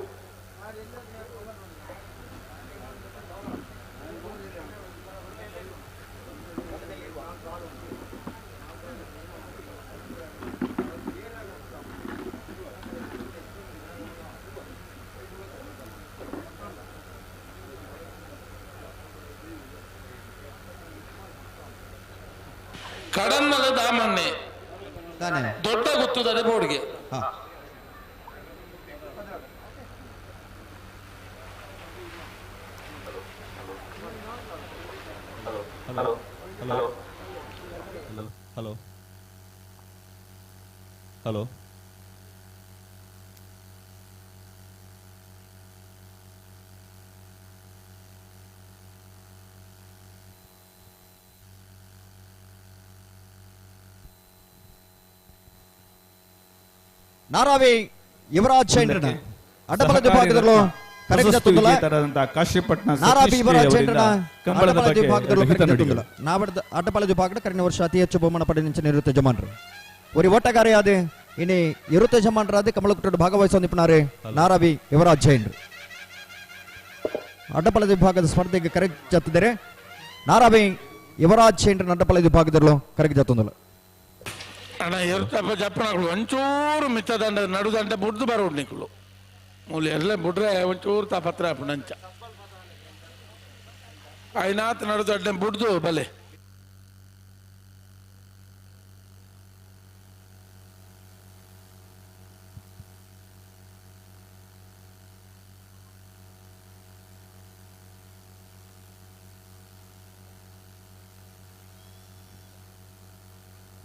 ಕಡನ್ನದ ದಾಮನ್ನೆ ದೊಡ್ಡ ಗುತ್ತುದಡೆ ಬೋರ್ಡ್ಗೆ. Hello hello hello hello hello Naravi Yuvaraj ಚಂದ್ರನ ಅಡ್ಡಬಲದ ವಿಭಾಗದಲ್ಲೂ ಅಡ್ಡಪಾಲದ ವಿಭಾಗದ ಕರೆನ ವರ್ಷ ಅತಿ ಹೆಚ್ಚು ಬಹುಮಾನ ಪಡೆದ ನಿವೃತ್ತ ಜಮಾನರು ಒರಿ ಓಟಗಾರೆ ಆದ ಇನಿ ನಿವೃತ್ತ ಜಮಾನರಾದ ಕಮಲಕುಟ್ಟಡು ಭಾಗವಹಿಸುವ ನಿಪುಣಾರೆ ನಾರಾವಿ ಯುವರಾಜ್ ಜೈನ್ರು. ಅಡ್ಡಪಾಲದ ವಿಭಾಗದ ಸ್ಪರ್ಧೆಗೆ ಕರೆಗೆ ಜತ್ತಿದ್ದಾರೆ ನಾರಾವಿ ಯುವರಾಜ್ ಜೈನ್ರ ಅಡ್ಡಪಾಲದ ವಿಭಾಗದಲ್ಲೂ ಕರೆಗೆ ಜತ್ತೊಂದಲ್ಲ. ಅಣ್ಣ ಎರ್ತಪ್ಪ ಜಪ್ಪನಗಳು ಒಂಚೂರು ಮಿತ್ತದಂಡ ನಡುದಂಡ ಬುಡ್ದು ಬರೋಡು ನಿಕ್ಕಳು ಮೂಲೆ ಎಲ್ಲ ಬಿಡ್ರೆ ಒಂಚೂರು ತಾಪತ್ರ ನಂಚ ಐನಾತ್ ನಡುದಡ್ಡೆ ಬುಡ್ದು ಬಲೆ.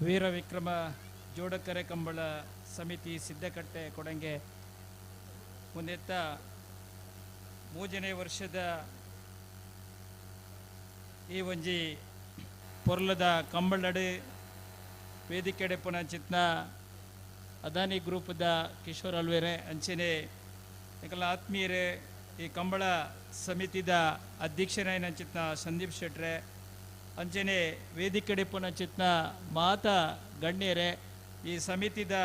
ವೀರ ವಿಕ್ರಮ ಜೋಡಕರೆ ಕಂಬಳ ಸಮಿತಿ ಸಿದ್ದಕಟ್ಟೆ ಕೊಡಂಗೆ ಮುಂದೆತ್ತ ಮೂಜನೇ ವರ್ಷದ ಈ ಒಂಜಿ ಪೊರ್ಲದ ಕಂಬಳಡು ವೇದಿಕೆಡೆ ಪುನಚಿತ್ನ ಅದಾನಿ ಗ್ರೂಪ್ದ ಕಿಶೋರ್ ಅಲ್ವೇರೆ ಅಂಚನೆ ಎಂಕಲ್ನ ಆತ್ಮೀಯರೇ ಈ ಕಂಬಳ ಸಮಿತಿದ ಅಧ್ಯಕ್ಷರಾಯಿನಂಚಿತ್ನ ಸಂದೀಪ್ ಶೆಟ್ರೆ ಅಂಚನೆ ವೇದಿಕೆಡೆ ಪುನಚಿತ್ನ ಮಾತಾ ಗಣ್ಯರೇ ಈ ಸಮಿತಿದ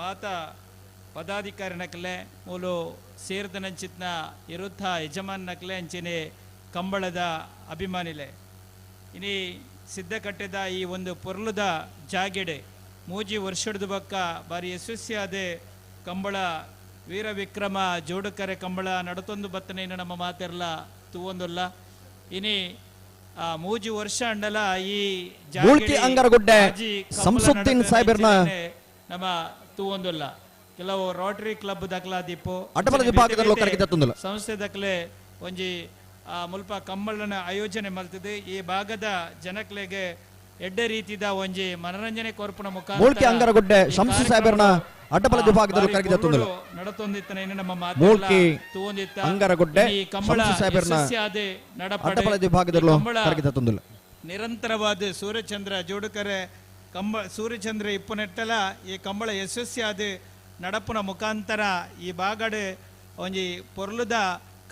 ಮಾತಾ ಪದಾಧಿಕಾರಿ ನಕಲೆ ಮೂಲು ಸೇರ್ದನಂಚಿತ್ನ ಇರುತ್ತ ಯಜಮಾನ್ ನಕಲೆ ಅಂಚನೆ ಕಂಬಳದ ಅಭಿಮಾನಿಲೆ ಇನಿ ಸಿದ್ಧಕಟ್ಟೆದ ಈ ಒಂದು ಪೊರ್ಲುದ ಜಾಗೆಡೆ ಮೂಜಿ ವರ್ಷದ ಬಕ್ಕ ಬಾರಿ ಯಶಸ್ವಿಯಾದ ಕಂಬಳ ವೀರ ವಿಕ್ರಮ ಜೋಡುಕರೆ ಕಂಬಳ ನಡತೊಂದು ಬತ್ತನೇನು ನಮ್ಮ ಮಾತೆರ್ಲ ತೂವೊಂದುಲ್ಲ ಇನಿ ಆ ಮೂಜಿ ವರ್ಷ ಅಂಡಲ ಈ ಮೂಲ್ಕಿ ಅಂಗರಗುಡ್ಡೆ ಸಂಸುದ್ದೀನ್ ಸಾಹೇಬರ್ನ ನಮ್ಮ ತೂವೊಂದುಲ್ಲ ಕೆಲವು ರೋಟರಿ ಕ್ಲಬ್ ದಾಖಲಾದಿಪ್ಪು ಅಡ್ಡಬಲ ವಿಭಾಗದ ಲೋಕರಿಗೆ ದತ್ತೊಂದುಲ್ಲ ಸಂಸ್ಥೆ ದಾಖಲೆ ಒಂಜಿ ಆ ಮುಲ್ಪ ಕಂಬಳನ ಆಯೋಜನೆ ಮಲ್ತದೆ ಈ ಭಾಗದ ಜನಕ್ಲೆಗೆ ಎಡ್ಡೆ ರೀತಿದ ಒಂಜಿ ಮನರಂಜನೆ ಕೊರ್ಪುನ ಮುಖಾಂತರ ಮೂಲ್ಕಿ ಅಂಗರಗುಡ್ಡೆ ಶಂಸು ಸಾಹೇಬರ್ನ ಅಡ್ಡಬಲ ವಿಭಾಗದ ಕರಗಿದ ತೊಂದಲ್ಲ ನಡತೊಂದಿತ್ತನ ನಮ್ಮ ಮಾತು ಮೂಲ್ಕಿ ತೂವೊಂದಿತ್ತ ಅಂಗರಗುಡ್ಡೆ ಈ ಕಂಬಳ ಶಂಸು ಸಾಹೇಬರ್ನ ಯಶಸ್ವಿಯಾದ ನಡಪಡೆ ಅಡ್ಡಬಲ ವಿಭಾಗದಲ್ಲೂ ಈ ಕಂಬಳ ಕರಗಿದ ತೊಂದಲ್ಲ ನಿರಂತರವಾದ ಸೂರ್ಯಚಂದ್ರ ಜೋಡುಕರೆ ಕಂಬ ಸೂರ್ಯಚಂದ್ರ ಇಪ್ಪುನೆಟ್ಟಲ ಈ ಕಂಬಳ ಯಶಸ್ವಿಯಾದ ನಡಪುನ ಮುಖಾಂತರ ಈ ಬಾಗಡೆ ಒಂಜಿ ಪೊರ್ಲುದ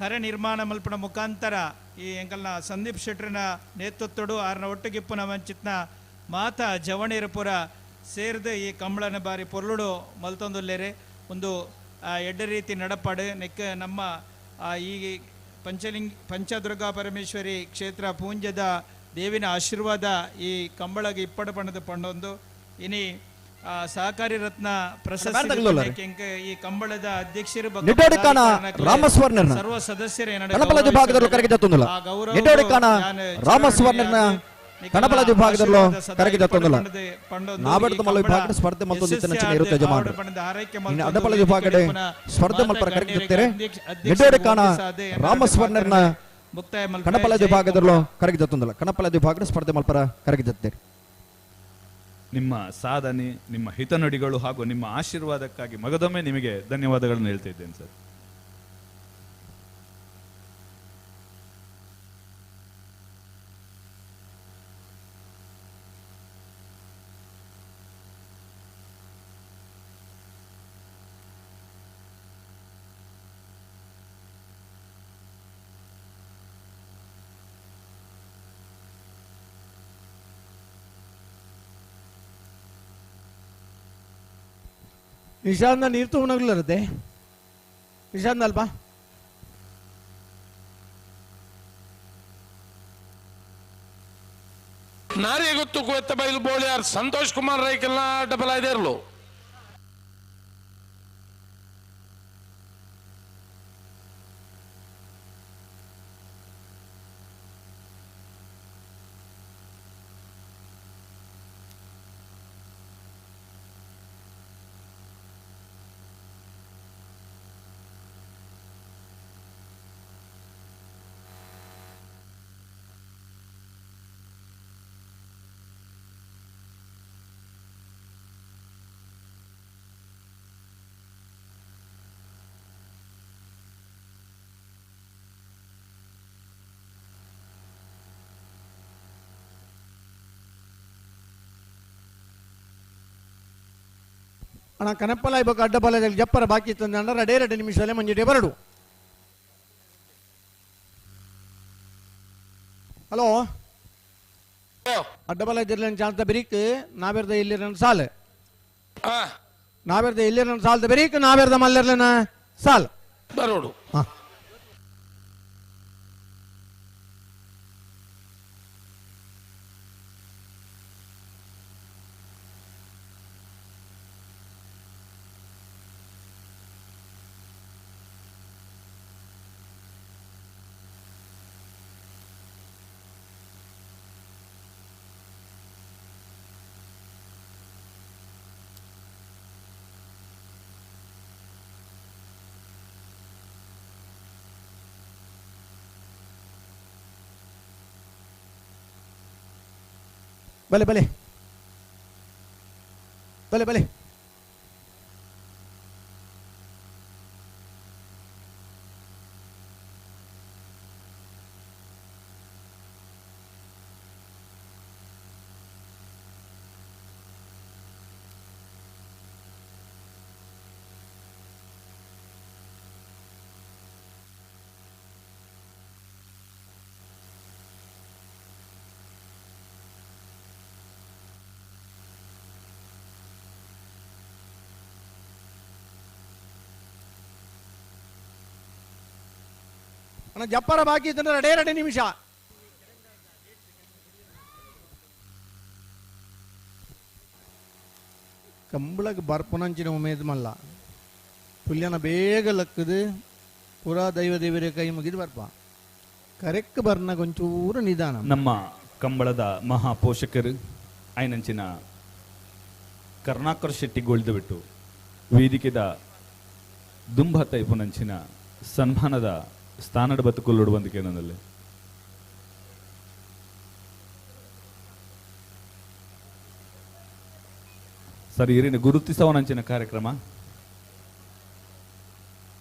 ಕರೆ ನಿರ್ಮಾಣ ಮಲ್ಪನ ಮುಖಾಂತರ ಈ ಎಂಕಲ್ನ ಸಂದೀಪ್ ಶೆಟ್ರನ ನೇತೃತ್ವಡು ಆರ್ನ ಒಟ್ಟುಗಿಪ್ಪುನ ವಂಚಿತ್ನ ಮಾತಾ ಜವಣಿರಪುರ ಸೇರ್ದು ಈ ಕಂಬಳನ ಬಾರಿ ಪೊರ್ಲುಡು ಮಲ್ತೊಂದುಲ್ಲೇರೆ ಒಂದು ಎಡ್ಡೆ ರೀತಿ ನಡಪಾಡು ನೆಕ್ಕ ನಮ್ಮ ಈ ಪಂಚಲಿಂಗ ಪಂಚದುರ್ಗಾ ಪರಮೇಶ್ವರಿ ಕ್ಷೇತ್ರ ಪೂಂಜದ ದೇವಿನ ಆಶೀರ್ವಾದ ಈ ಕಂಬಳಗೆ ಇಪ್ಪಡು ಪಣದ ಪಂಡೊಂದು ಇನಿ ಸಹಕಾರಿ ರತ್ನ ಪ್ರಶಸ್ತಿ ಈ ಕಂಬಳದ ಅಧ್ಯಕ್ಷರು ನಿಡ್ಡೋಡಿಕಾನ ರಾಮಸ್ವರ್ಣರ್ನ ಸರ್ವ ಸದಸ್ಯರು ಕಣಪಲ ವಿಭಾಗದಲ್ಲೂ ಕರಗಿದ ತೊಂದಲ್ಲ ನಿಡ್ಡೋಡಿಕಾನ ರಾಮಸ್ವರ್ಣರ್ನ ಕಣಪಲ ವಿಭಾಗದಲ್ಲೂ ಕರಗಿದ ತೊಂದಲ್ಲ ನಾವೆಡ್ದ ಮಲ್ಲ ವಿಭಾಗದ ಸ್ಪರ್ಧೆ ಮತ್ತೊಂದು ಇತ್ತ ಇರುತ್ತೆ ಯಜಮಾನರು ಇನ್ನು ಅಡ್ಡಪಲ ವಿಭಾಗಡೆ ಸ್ಪರ್ಧೆ ಮಲ್ಪರ ಕರಗಿಸುತ್ತಾರೆ ನಿಡ್ಡೋಡಿಕಾನ ರಾಮಸ್ವರ್ಣರ್ನ ಕಣಪಲ ವಿಭಾಗದಲ್ಲೂ ಕರಗಿದ ತೊಂದಲ್ಲ ಕಣಪಲ ವಿಭಾಗದ ಸ್ಪರ್ಧೆ ಮಲ್ಪರ ಕರಗಿಸುತ್ತಾರೆ. ನಿಮ್ಮ ಸಾಧನೆ, ನಿಮ್ಮ ಹಿತನುಡಿಗಳು ಹಾಗೂ ನಿಮ್ಮ ಆಶೀರ್ವಾದಕ್ಕಾಗಿ ಮಗದೊಮ್ಮೆ ನಿಮಗೆ ಧನ್ಯವಾದಗಳನ್ನು ಹೇಳ್ತಾ ಇದ್ದೇನೆ ಸರ್. ನಿಶಾಂತ ನೀರು ತಗೊಂಡೋಗ್ಲಿರುತ್ತೆ ನಿಶಾಂತ್ ಅಲ್ವಾ? ನಾರೇ ಗೊತ್ತು ಕುವೆತ್ತ ಬೈಲು ಬೋಳಿಯಾರ್ ಸಂತೋಷ್ ಕುಮಾರ್ ರೈಕೆಲ್ಲ ಡಬಲ್ ಆಯ್ದಿರ್ಲು. ಅಣ್ಣ ಕನಪ್ಪಲ ಇವಾಗ ಅಡ್ಡಬಲ ಜಪ್ಪರ ಬಾಕಿ ಇತ್ತು ಅಂದ್ರೆ ಎರಡೇ ಎರಡು ನಿಮಿಷದಲ್ಲೇ ಮಂಜಿಡೆ ಬರಡು. ಹಲೋ ಅಡ್ಡಬಲ ಇದ್ದಿರ್ಲ ಚಾನ್ಸ್ ಬೆರೀಕ್ ನಾವೆರ್ದ ಇಲ್ಲಿ ನನ್ನ ಸಾಲ್ ನಾವೆರ್ದ ಇಲ್ಲಿ ನನ್ನ ಸಾಲ್ದ ಬೆರೀಕ್ ನಾವೆರ್ದ ಮಲ್ಲಿರ್ಲನ ಸಾಲ್ ಬರೋಡು. ಬಲೆ ಬಲೆ ಬಲೆ ಬಲೆ ಅಣ್ಣ ಜಪ್ಪರ ಬಾಕಿ ಇದ್ದಂದ್ರೆ ಎರಡೇ ಎರಡು ನಿಮಿಷ. ಕಂಬಳಕ್ಕೆ ಬರ್ಪನಂಚಿನ ಉಮೇದ್ ಮಲ್ಲ ಪುಲ್ಯನ ಬೇಗ ಲಕ್ಕದು ಪುರಾ ದೈವ ದೇವರ ಕೈ ಮುಗಿದು ಬರ್ಪ ಕರೆಕ್ಟ್ ಬರ್ನ ಕೊಂಚೂರು ನಿಧಾನ. ನಮ್ಮ ಕಂಬಳದ ಮಹಾಪೋಷಕರು ಐನಂಚಿನ ಕರ್ಣಾಕರ್ ಶೆಟ್ಟಿ ಗೋಳ್ದು ಬಿಟ್ಟು ವೇದಿಕೆದ ದುಂಬ ತೈಪುನಂಚಿನ ಸನ್ಮಾನದ ಸ್ಥಾನದ ಬದುಕುಲ್ಲೋಡು ಬಂದಿಕೆ ನನ್ನಲ್ಲಿ. ಸರಿ ಇರಿನ ಗುರುತಿಸವನಂಚಿನ ಕಾರ್ಯಕ್ರಮ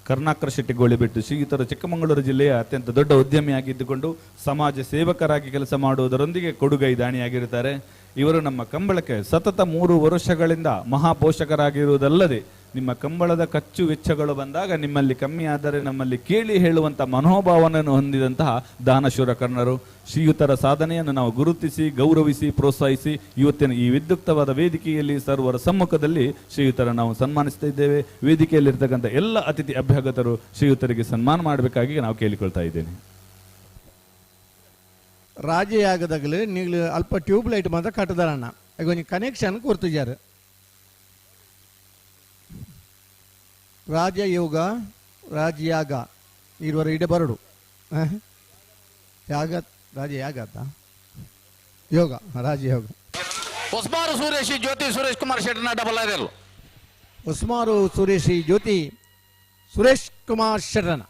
ಕರ್ಣಾಕರ್ ಶೆಟ್ಟಿ ಗೋಳಿಬೆಟ್ಟು ಶ್ರೀಯುತರು ಚಿಕ್ಕಮಗಳೂರು ಜಿಲ್ಲೆಯ ಅತ್ಯಂತ ದೊಡ್ಡ ಉದ್ಯಮಿಯಾಗಿದ್ದುಕೊಂಡು ಸಮಾಜ ಸೇವಕರಾಗಿ ಕೆಲಸ ಮಾಡುವುದರೊಂದಿಗೆ ಕೊಡುಗೈ ದಾಣಿಯಾಗಿರುತ್ತಾರೆ. ಇವರು ನಮ್ಮ ಕಂಬಳಕ್ಕೆ ಸತತ 3 ವರ್ಷಗಳಿಂದ ಮಹಾಪೋಷಕರಾಗಿರುವುದಲ್ಲದೆ ನಿಮ್ಮ ಕಂಬಳದ ಖರ್ಚು ವೆಚ್ಚಗಳು ಬಂದಾಗ ನಿಮ್ಮಲ್ಲಿ ಕಮ್ಮಿಯಾದರೆ ನಮ್ಮಲ್ಲಿ ಕೇಳಿ ಹೇಳುವಂಥ ಮನೋಭಾವನೆಯನ್ನು ಹೊಂದಿದಂತಹ ದಾನಶೂರ ಕರ್ಣರು. ಶ್ರೀಯುತರ ಸಾಧನೆಯನ್ನು ನಾವು ಗುರುತಿಸಿ, ಗೌರವಿಸಿ, ಪ್ರೋತ್ಸಾಹಿಸಿ ಇವತ್ತಿನ ಈ ವಿದ್ಯುಕ್ತವಾದ ವೇದಿಕೆಯಲ್ಲಿ ಸರ್ವರ ಸಮ್ಮುಖದಲ್ಲಿ ಶ್ರೀಯುತರ ನಾವು ಸನ್ಮಾನಿಸ್ತಾ ಇದ್ದೇವೆ. ವೇದಿಕೆಯಲ್ಲಿರ್ತಕ್ಕಂಥ ಎಲ್ಲ ಅತಿಥಿ ಅಭ್ಯಾಗತರು ಶ್ರೀಯುತರಿಗೆ ಸನ್ಮಾನ ಮಾಡಬೇಕಾಗಿ ನಾವು ಕೇಳಿಕೊಳ್ತಾ ಇದ್ದೇನೆ. ರಾಜಯಾಗದಾಗಲೂ ನೀವು ಅಲ್ಪ ಟ್ಯೂಬ್ ಲೈಟ್ ಮಾತ್ರ ಕಟ್ಟದಾರಣ್ಣ, ಈಗ ಕನೆಕ್ಷನ್ ಕೊಡ್ತಿದ್ದಾರೆ. ರಾಜಯೋಗ ರಾಜಯಾಗ ಇರುವರ ಇಡೆ ಬರಡು ಯಾಗ ರಾಜಯಾಗ ಯೋಗ ರಾಜಯೋಗ. ಹೊಸ್ಮಾರು ಸುರೇಶ್ ಜ್ಯೋತಿ ಸುರೇಶ್ ಕುಮಾರ್ ಶೆಟ್ಟನ ಡಬಲ್ ಆರ್ಎಲ್. ಹೊಸ್ಮಾರು ಸುರೇಶ್ ಜ್ಯೋತಿ ಸುರೇಶ್ ಕುಮಾರ್ ಶೆಟ್ಟನ.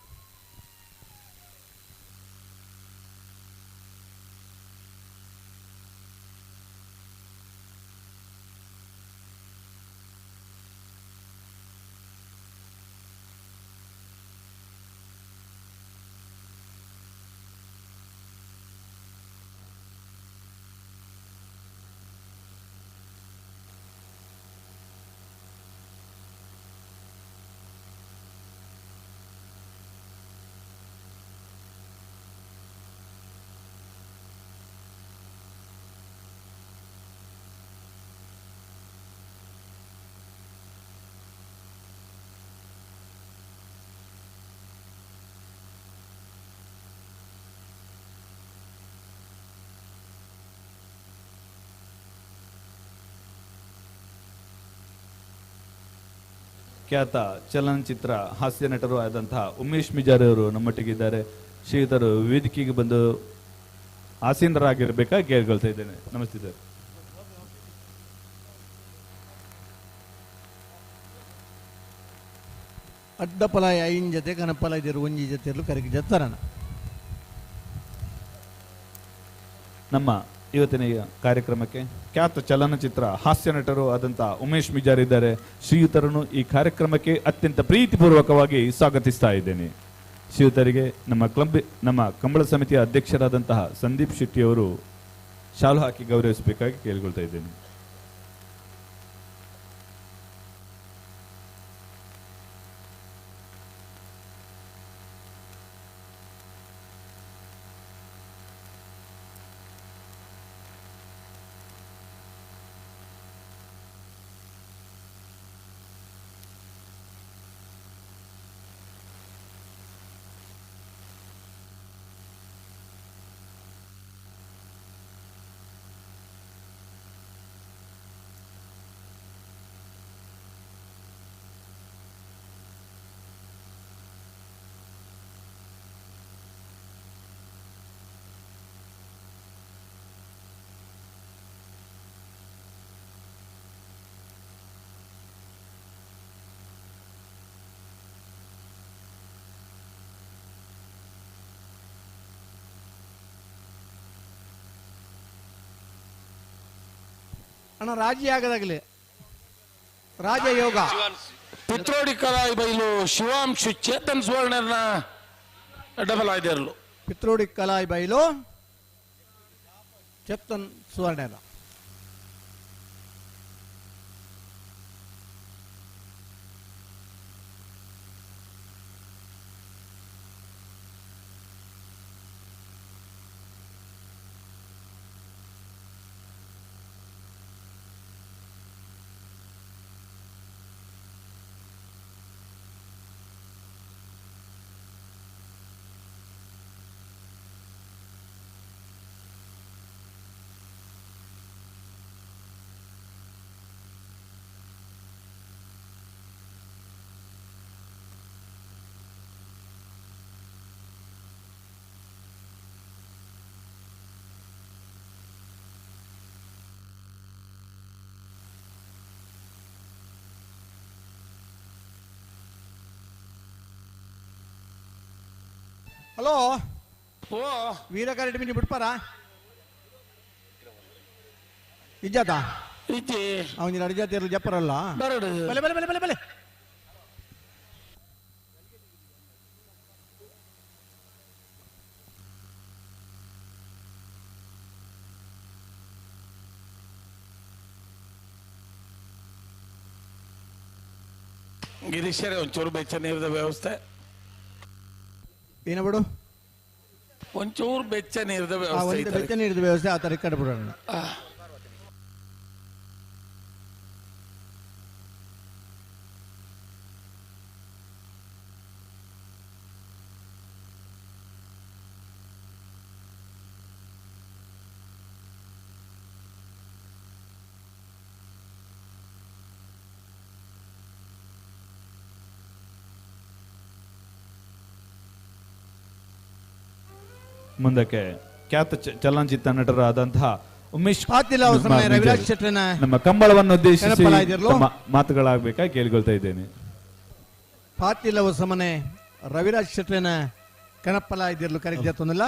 ಖ್ಯಾತ ಚಲನಚಿತ್ರ ಹಾಸ್ಯ ನಟರು ಆದಂತಹ ಉಮೇಶ್ ಮಿಜಾರಿ ಅವರು ನಮ್ಮೊಟ್ಟಿಗಿದ್ದಾರೆ. ಶ್ರೀಯುತರು ವೇದಿಕೆಗೆ ಬಂದು ಆಸೀನರಾಗಿರ್ಬೇಕಾಗಿ ಕೇಳ್ಕೊಳ್ತಾ ಇದ್ದೇನೆ. ನಮಸ್ತೆ ಸರ್. ಅಡ್ಡಪಲಾಯ ಐನ್ ಜೊತೆ ಕನಪಲಾಯ ಒಂಜಿ ಜೊತೆ ಕರಗಿ ಜತ್ತರಣ. ನಮ್ಮ ಇವತ್ತಿನ ಕಾರ್ಯಕ್ರಮಕ್ಕೆ ಖ್ಯಾತ ಚಲನಚಿತ್ರ ಹಾಸ್ಯ ನಟರು ಆದಂತಹ ಉಮೇಶ್ ಮಿಜಾರ್ ಇದ್ದಾರೆ. ಶ್ರೀಯುತರನ್ನು ಈ ಕಾರ್ಯಕ್ರಮಕ್ಕೆ ಅತ್ಯಂತ ಪ್ರೀತಿಪೂರ್ವಕವಾಗಿ ಸ್ವಾಗತಿಸ್ತಾ ಇದ್ದೇನೆ. ಶ್ರೀಯುತರಿಗೆ ನಮ್ಮ ಕಂಬಳ ಸಮಿತಿಯ ಅಧ್ಯಕ್ಷರಾದಂತಹ ಸಂದೀಪ್ ಶೆಟ್ಟಿಯವರು ಶಾಲು ಹಾಕಿ ಗೌರವಿಸಬೇಕಾಗಿ ಕೇಳಿಕೊಳ್ತಾ ಇದ್ದೇನೆ. ಅಣ್ಣ ರಾಜಿ ಆಗದಾಗಲಿ ರಾಜಯೋಗ. ಪಿತ್ರೋಡಿ ಕಲಾಯಿ ಬೈಲು ಶಿವಾಂಶು ಚೇತನ್ ಸುವರ್ಣನ ಡಬಲ್ ಆಯ್ದಿರಲು. ಪಿತ್ರೋಡಿ ಕಲಾಯಿ ಬೈಲು ಚೇತನ್ ಸುವರ್ಣರ. ಹಲೋ ಓ ವೀರಕರೆಡ್ಡಿ ಮಿನಿ ಬಿಡ್ಪಾರ ಇಜ್ಜಾತ ಇಜ್ಜಿ ಅವನ ಅಡಿಜಾತಿ ಇರಲು ಜಪ್ಪರಲ್ಲ. ಬರಡು. ಬಲೆ ಬಲೆ ಬಲೆ ಬಲೆ ಬಲೆ. ಗಿರೀಶರೇ ಒಂಚೂರು ಬೆಚ್ಚ ನೀರಿನ ವ್ಯವಸ್ಥೆ ಏನ ಬಿಡು ಒಂಚೂರು ಬೆಚ್ಚ ನೀರಿನ ಆ, ವ್ಯವಸ್ಥೆ ಒಂದು ಐತೆ. ಬೆಚ್ಚ ನೀರಿನ ವ್ಯವಸ್ಥೆ ಆ ಥರ ಕಡೆ ಬಿಡೋಣ. ಮುಂದಕ್ಕೆ ಖ್ಯಾತ ಚಲನಚಿತ್ರ ನಟರಾದಂತಹ ಉಮೇಶ್ ಪಾಟೀಲ್ ಅವರ ಸಮಯ ರವಿರಾಜ್ ಶೆಟ್ಟರನ್ನ ನಮ್ಮ ಕಂಬಳವನ್ನು ಉದ್ದೇಶಿಸಿ ನೆನಪಲಾಗಿರ್ಲು. ತಮ್ಮ ಮಾತುಗಳಾಗಬೇಕಾಗಿ ಕೇಳಿಕೊಳ್ತಾ ಇದ್ದೇನೆ. ಪಾಟೀಲ್ ಅವರ ಸಮನೆ ರವಿರಾಜ್ ಶೆಟ್ಟರನ್ನ ಕಣಪ್ಪಲ ಇದ್ದಿರಲು ಕರೆಕ್ಟ್ ಜಾತೊಂದಿಲ್ಲ.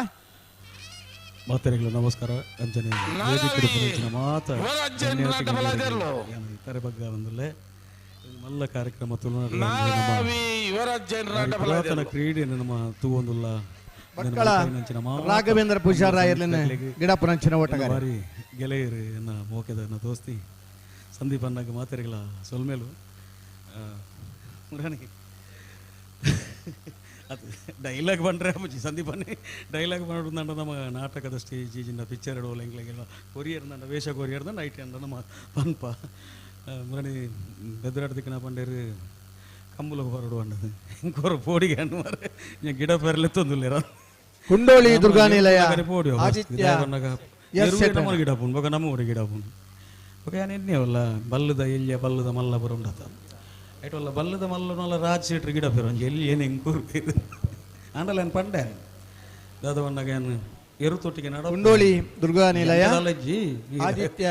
ಮಾತರಿಗಳು ನಮಸ್ಕಾರ. ಅಂಜನೆ ವೇದಿಕೆ ಮಾತ ಇತರೆ ಬಗ್ಗೆ ಒಂದಲ್ಲೇ ಮಲ್ಲ ಕಾರ್ಯಕ್ರಮ ತುಳುನಾಡಿನ ಪುರಾತನ ಕ್ರೀಡೆ ನಮ್ಮ ತೂವೊಂದುಲ್ಲ ಮಕ್ಕಳ ರಾಘವೇಂದ್ರ ಪೂಜಾರ ಇರ್ಲಿನ ಗಿಡಪುರಂಚಿನ ಓಟಗಾರ ಬಾರಿ ಗೆಳೆಯರು ಎನ್ನ ಮೋಕೆದ ಎನ್ನ ದೋಸ್ತಿ ಸಂದೀಪ್ ಅನ್ನಾಗ ಮಾತರಿಗಳ ಸೊಲ್ಮೇಲು ಮುರಾಣಿ ಅದು ಡೈಲಾಗ್ ಬಂದರೆ ಅಮ್ಮಜಿ ಸಂದೀಪನೇ ಡೈಲಾಗ್ ಮಾಡೋದು ನಮ್ಮ ನಾಟಕದ ಸ್ಟೇಜ್ ಈಜಿನ ಪಿಕ್ಚರ್ ಎಂಗ್ಲೆಗೆಲ್ಲ ಕೊರಿಯರ್ ನನ್ನ ವೇಷ ಕೊರಿಯರ್ ನೈಟ್ ಅಂದ ನಮ್ಮ ಪನ್ಪ ಮುರಣಿ ಬೆದರಾಡ್ದಿಕ್ಕನ ಪಂಡೇರು ಕಂಬುಲ ಹೊರಡು ಅಂಡದು ಇಂಕೋರ ಪೋಡಿಗೆ ಅನ್ನು ಮಾರೆ ಗಿಡ ಪೆರಲೆತ್ತೊಂದುಲ್ಲೇರ ಕುಂಡೋಳಿ ದುರ್ಗಾನಿಲಯ ಆದಿತ್ಯ ಎಸ್ ಶೆಟ್ಟರ್. ಗಿಡ ಪುಣ್ ಬೊಕ ನಮ್ಮ ಊರು ಗಿಡ ಪುಣ್ ಬೊಕ ಯಾನ್ ಎನ್ನೇವಲ್ಲ ಬಲ್ಲದ ಎಲ್ಲಿಯ ಬಲ್ಲದ ಮಲ್ಲ ಪುರ ಉಂಡತ ಐಟೊಲ್ಲ ಬಲ್ಲದ ಮಲ್ಲನಲ್ಲ ರಾಜ್ ಶೆಟ್ರ್ ಗಿಡ ಪೇರು ಒಂಜಿ ಎಲ್ಲಿ ಏನು ಎಂಕೂರು ಆಂಡಲ ಏನು ಪಂಡೆ ದಾದ ಬಣ್ಣಗ ಏನು ಎರು ತೊಟ್ಟಿಗೆ ನಡ ಕುಂಡೋಳಿ ದುರ್ಗಾನಿಲಯ ಆದಿತ್ಯ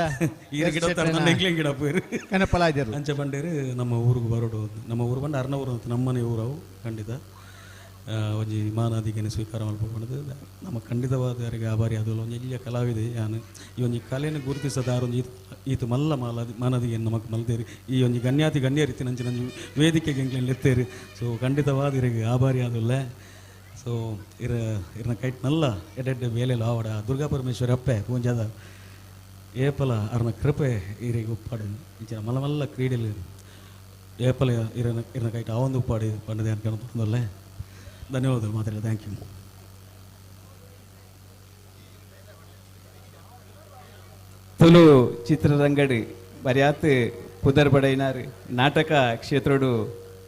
ಈರ ಎಸ್ ಗಿಡ ಶೆಟ್ಟರ್ನ ತರ್ನ ಗಿಡ ಪೇರು ಕನಪಲಾಯ್ದಿರ್ಲು. ಅಂಚ ಬಂಡೇರು ನಮ್ಮ ಊರಿಗೆ ಬರೋಡು ನಮ್ಮ ಊರು ಬಂಡ ಅರ್ನ ಊರು ಅಂತ ನಮ್ಮನೆ ಊರವು ಖಂಡಿತ ಒಂಜಿ ಮಾನಾದಿಗೆನೆ ಸ್ವೀಕಾರ ಮಲ್ಪಕೊಂಡದ್ದು ನಮ್ಮ ಖಂಡಿತವಾದ ಯಾರಿಗೆ ಆಭಾರಿ ಅದು ಒಂಜಿ ಎಲ್ಲಿಯ ಕಲಾವಿದೆ ಯಾನು ಈ ಒಂಜಿ ಕಲೆಯನ್ನು ಗುರುತಿಸದಾರ ಒಂಜಿ ಈತ ಮಲ್ಲ ಮಾಲ ಮಾನದಿಗೆ ನಮಕ್ ಮಲ್ತೇರಿ ಈ ಒಂಜಿ ಗಣ್ಯಾತಿ ಗಣ್ಯ ರೀತಿ ನಂಚಿ ನಂಜಿ ವೇದಿಕೆಗೆ ಎಂಕ್ಲೆನ್ ಲೆತ್ತೇರಿ ಸೊ ಖಂಡಿತವಾದ ಇರಿಗೆ ಆಭಾರಿ ಆದುಲ್ಲ ಸೊ ಇರ ಇರನ ಕೈಟ್ ನಲ್ಲ ಎಡ್ಡೆಡ್ಡೆ ಬೇಲೆಲ್ಲ ಆವಡ ದುರ್ಗಾ ಪರಮೇಶ್ವರಿ ಅಪ್ಪೆ ಪೂಂಜಾದ ಏಪಲ ಅರ್ನ ಕೃಪೆ ಇರಿಗೆ ಉಪ್ಪಾಡು ಇಂಚಿನ ಮಲ್ಲ ಮಲ್ಲ ಕ್ರೀಡೆಲಿ ಏಪಲ ಇರನ ಇರನ ಕೈಟ್ ಆವೊಂದು ಉಪ್ಪಾಡಿ ಪಂಡದೆ ಅನ್ಕೊಂಡು ಧನ್ಯವಾದಗಳು ಮಾತಾಡಿ. Thank you. Tulu ಚಿತ್ರರಂಗಡ್ ಬರ್ಯಾತ್ ಪುದರ್ ಬಡೈನಾರ್ ನಾಟಕ ಕ್ಷೇತ್ರಡು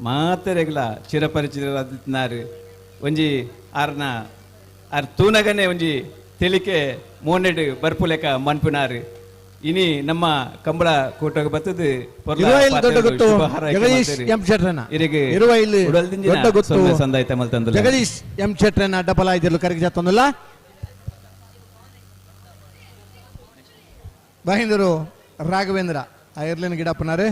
ಮಾತೆರೆಗ್ಲ ಚಿರಪರಿಚಿತರಾದಿತ್ನಾರ್ ಒಂಜಿ ಆರ್ನ ಆರ್ ತೂನಗನೆ ಒಂಜಿ ತೆಲಿಕೆ ಮೋನೆಡ್ ಬರ್ಪುಲೆಕ ಮನ್ಪುನಾರ್ ಇನಿ ನಮ್ಮ ಕಂಬಳ ಕೂಟಗ್ ಬತ್ತದು ಇರುವೈಲ್ ದೊಡ್ಡ ಗುತ್ತು ಜಗದೀಶ್ ಎಂ ಶೆಟ್ಟರನ. ಇರುವೈಲ್ ದೊಡ್ಡ ಗುತ್ತು ಸಂದಾಯ್ತ ಮಲ್ತಂದುಲ್ಲ. ಜಗದೀಶ್ ಎಂ ಶೆಟ್ಟರನ ಡಬಲ್ ಆಯ್ದಿರ್ಲು ಕರೆಗೆ ಜಾತೊಂದುಲ್ಲ. ಬಹಿಂದರು ರಾಘವೇಂದ್ರ ಆ ಇರ್ಲಿನ ಗಿಡಪ್ಪನಾರು.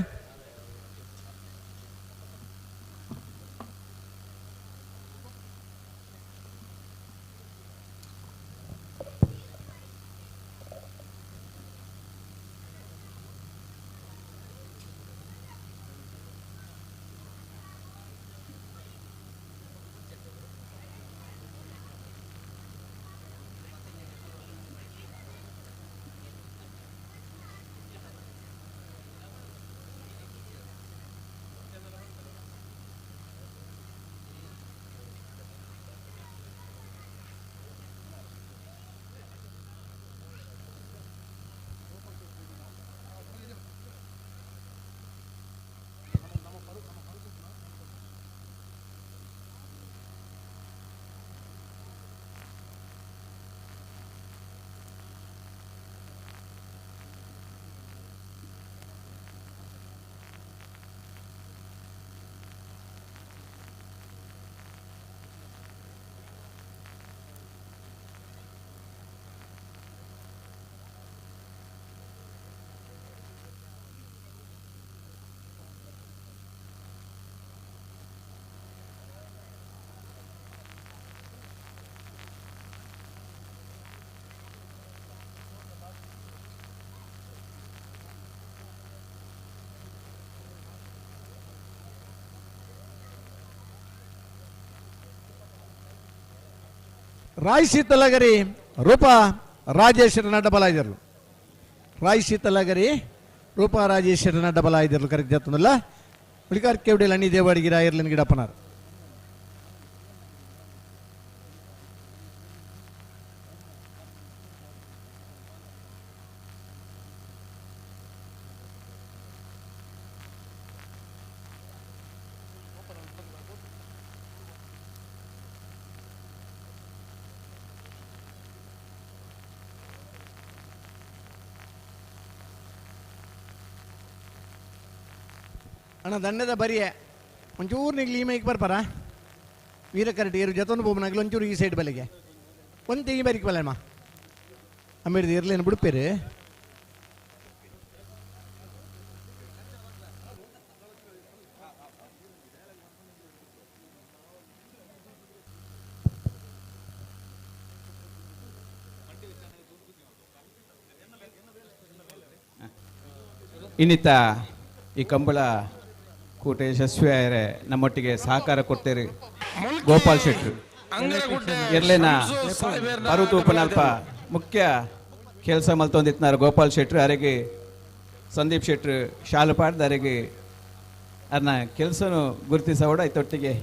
ರಾಯ್ ಶೀತಲಗರಿ ರೂಪಾ ರಾಜೇಶ್ವರನ ಡಬಲ್ ಆಯ್ದರು. ರಾಯ್ ಶೀತಲಗರಿ ರೂಪಾ ರಾಜೇಶ್ವರನ ಡಬಲ್ ಆಯ್ದರು ಕರೆಕ್ಟ್ ಜತ್ತೊಂದಲ್ಲ. ಹುಳಿಕಾರ್ ಕೇವಡಿಲ್ ಅಣಿ ದೇವಾಡಿಗಿರ ಇರ್ಲಿನ ಗಿಡಪ್ಪನಾರ್. ಅಣ್ಣ ದಂಡದ ಬರಿಯೆ ಒಂಚೂರು ನಿಗ್ಲಿ ಈ ಮೈಕ್ ಬರ್ಪಾರ ವೀರಕರಟಿ ಏರು ಜತೊಂದು ಬೋಮನಾಗ್ಲಿ ಒಂಚೂರು ಈ ಸೈಡ್ ಬಲಿಗೆ ಒಂದು ಈ ಬರಿಕ್ ಬಲ್ಲಮ್ಮ ಅಮ್ಮಿಡ್ದು ಇರ್ಲೇನು ಬಿಡುಪೇರು. ಇನ್ನಿತ ಈ ಕಂಬಳ ಕೂಟ ಯಶಸ್ವಿ ಆಯರೆ ನಮ್ಮೊಟ್ಟಿಗೆ ಸಹಕಾರ ಕೊಡ್ತೇರಿ ಗೋಪಾಲ್ ಶೆಟ್ರು ಎರ್ಲೇನ ಪರುತೂಪನಲ್ಪ ಮುಖ್ಯ ಕೆಲಸ ಮಲ್ತೊಂದಿತ್ನಾರು ಗೋಪಾಲ್ ಶೆಟ್ರು ಅರೆಗೆ ಸಂದೀಪ್ ಶೆಟ್ರು ಶಾಲು ಪಾಡ್ದ ಅರೆಗೆ ಅರ್ನ ಕೆಲಸನು ಗುರುತಿಸೋಡ ಐತೊಟ್ಟಿಗೆ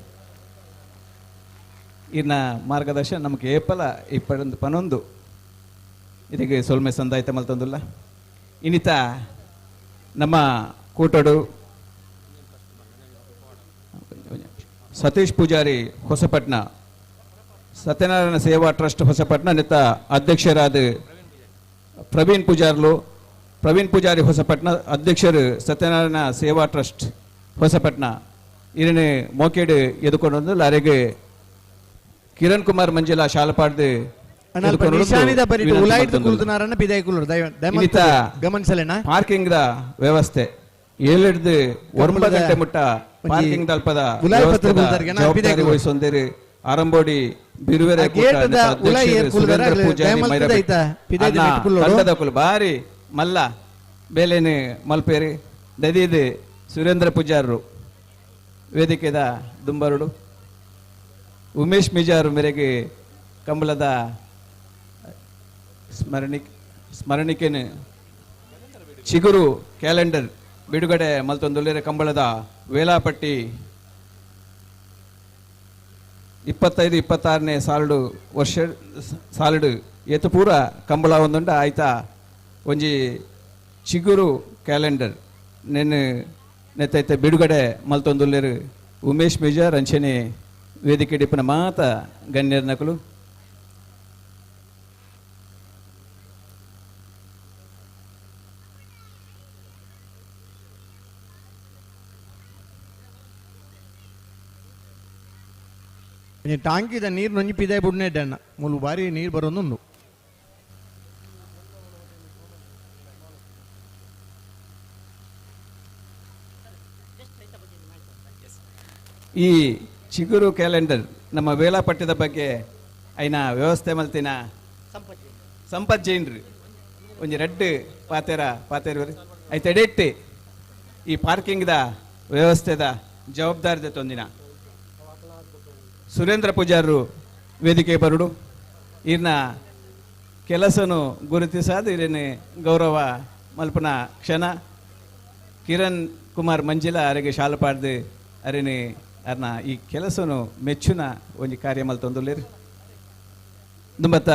ಇನ್ನ ಮಾರ್ಗದರ್ಶನ ನಮಗೆ ಏಪಲ ಇಪ್ಪಡೊಂದು ಪನೊಂದು ಇದಕ್ಕೆ ಸೊಲ್ಮೆ ಸಂದಾಯ್ತ ಮಲ್ತೊಂದುಲ್ಲ. ಇನ್ನಿತ ನಮ್ಮ ಕೂಟಡು ಸತೀಶ್ ಪೂಜಾರಿ ಹೊಸಪಟ್ನ ಸತ್ಯನಾರಾಯಣ ಸೇವಾ ಟ್ರಸ್ಟ್ ಹೊಸಪಟ್ನ ನಿತ್ತ ಅಧ್ಯಕ್ಷರಾದ ಪ್ರವೀಣ್ ಪೂಜಾರ್ಲು ಪ್ರವೀಣ್ ಪೂಜಾರಿ ಹೊಸಪಟ್ನ ಅಧ್ಯಕ್ಷರು ಸತ್ಯನಾರಾಯಣ ಸೇವಾ ಟ್ರಸ್ಟ್ ಹೊಸಪಟ್ನ ಇರನೆ ಮೋಕೇಡು ಎದುಕೊಂಡು ಲಾರಿಗೆ ಕಿರಣ್ ಕುಮಾರ್ ಮಂಜಿಲಾ ಶಾಲಪಾಡ್ದು ಪಾರ್ಕಿಂಗ್ the ವ್ಯವಸ್ಥೆ 7 9 ಗಂಟೆ ಮುಟ್ಟ ಪಾರ್ಕಿಂಗ್ ದಲ್ಪದ ಜವಾಬ್ದಾರಿ ವಹಿಸೊಂದಿರಿ ಅರಂಬೋಡಿ ಬಿರುವೆರೆ ತಂಡದಕುಲು ಬಾರಿ ಮಲ್ಲ ಬೇಲೇನೆ ಮಲ್ಪೇರಿ ದದೀದು ಸುರೇಂದ್ರ ಪೂಜಾರರು ವೇದಿಕೆದ ದುಂಬರುಡು ಉಮೇಶ್ ಮಿಜಾರು ಮೇರೆಗೆ ಕಂಬಳದ ಸ್ಮರಣಿಕೆನು ಚಿಗುರು ಕ್ಯಾಲೆಂಡರ್ ಬಿಡುಗಡೆ ಮಲ್ತೊಂದುಲ್ಲೇರೆ ಕಂಬಳದ ವೇಲಾಪಟ್ಟಿ 25 26ನೇ ಸಾಲುಡು ವರ್ಷ ಸಾಲುಡು ಏತು ಪೂರ ಕಂಬಳ ಒಂದುಂಡ ಆಯ್ತಾ ಒಂಜಿ ಚಿಗುರು ಕ್ಯಾಲೆಂಡರ್ ನೆನ್ ನೆತ್ತೈತೆ ಬಿಡುಗಡೆ ಮಲ್ತೊಂದುಲ್ಲೇರು ಉಮೇಶ್ ಮೇಜರ್ ಅಂಚನೆ ವೇದಿಕೆ ಡಿಪ್ಪನ ಮಾತ ಗಣ್ಯರ ನಕಲು. ಟಾಂಕಿದ ನೀರು ನೊಂಜಿ ಪಿದಾಯಿ ಬುಡ್ನೆ ಅಣ್ಣ ಮುಲು ಬಾರಿ ನೀರು ಬರೋದೊಂದು. ಈ ಚಿಗುರು ಕ್ಯಾಲೆಂಡರ್ ನಮ್ಮ ವೇಳಾಪಟ್ಟಿದ ಬಗ್ಗೆ ಐನ ವ್ಯವಸ್ಥೆ ಮಲ್ತಿನ ಸಂಪತ್ ಜೈನ್ರಿ ಒಂಜಿ ರೆಡ್ ಪಾತೇರ ಪಾತೇರು ಐತೆಡೆಟ್ಟಿ ಈ ಪಾರ್ಕಿಂಗ್ದ ವ್ಯವಸ್ಥೆದ ಜವಾಬ್ದಾರಿ ತೊಂದಿನ ಸುರೇಂದ್ರ ಪೂಜಾರರು ವೇದಿಕೆ ಬರುಡು ಇರ್ನ ಕೆಲಸನು ಗುರುತಿಸಾದ ಇರೇನೆ ಗೌರವ ಮಲ್ಪನ ಕ್ಷಣ ಕಿರಣ್ ಕುಮಾರ್ ಮಂಜಿಲಾ ಅರೆಗೆ ಶಾಲಪಾಡ್ದು ಅರೇನೆ ಅರ್ನ ಈ ಕೆಲಸನು ಮೆಚ್ಚುನ ಒಂಜಿ ಕಾರ್ಯ ಮಲ್ತೊಂದುಲ್ಲೇರು. ದುಂಬತ್ತ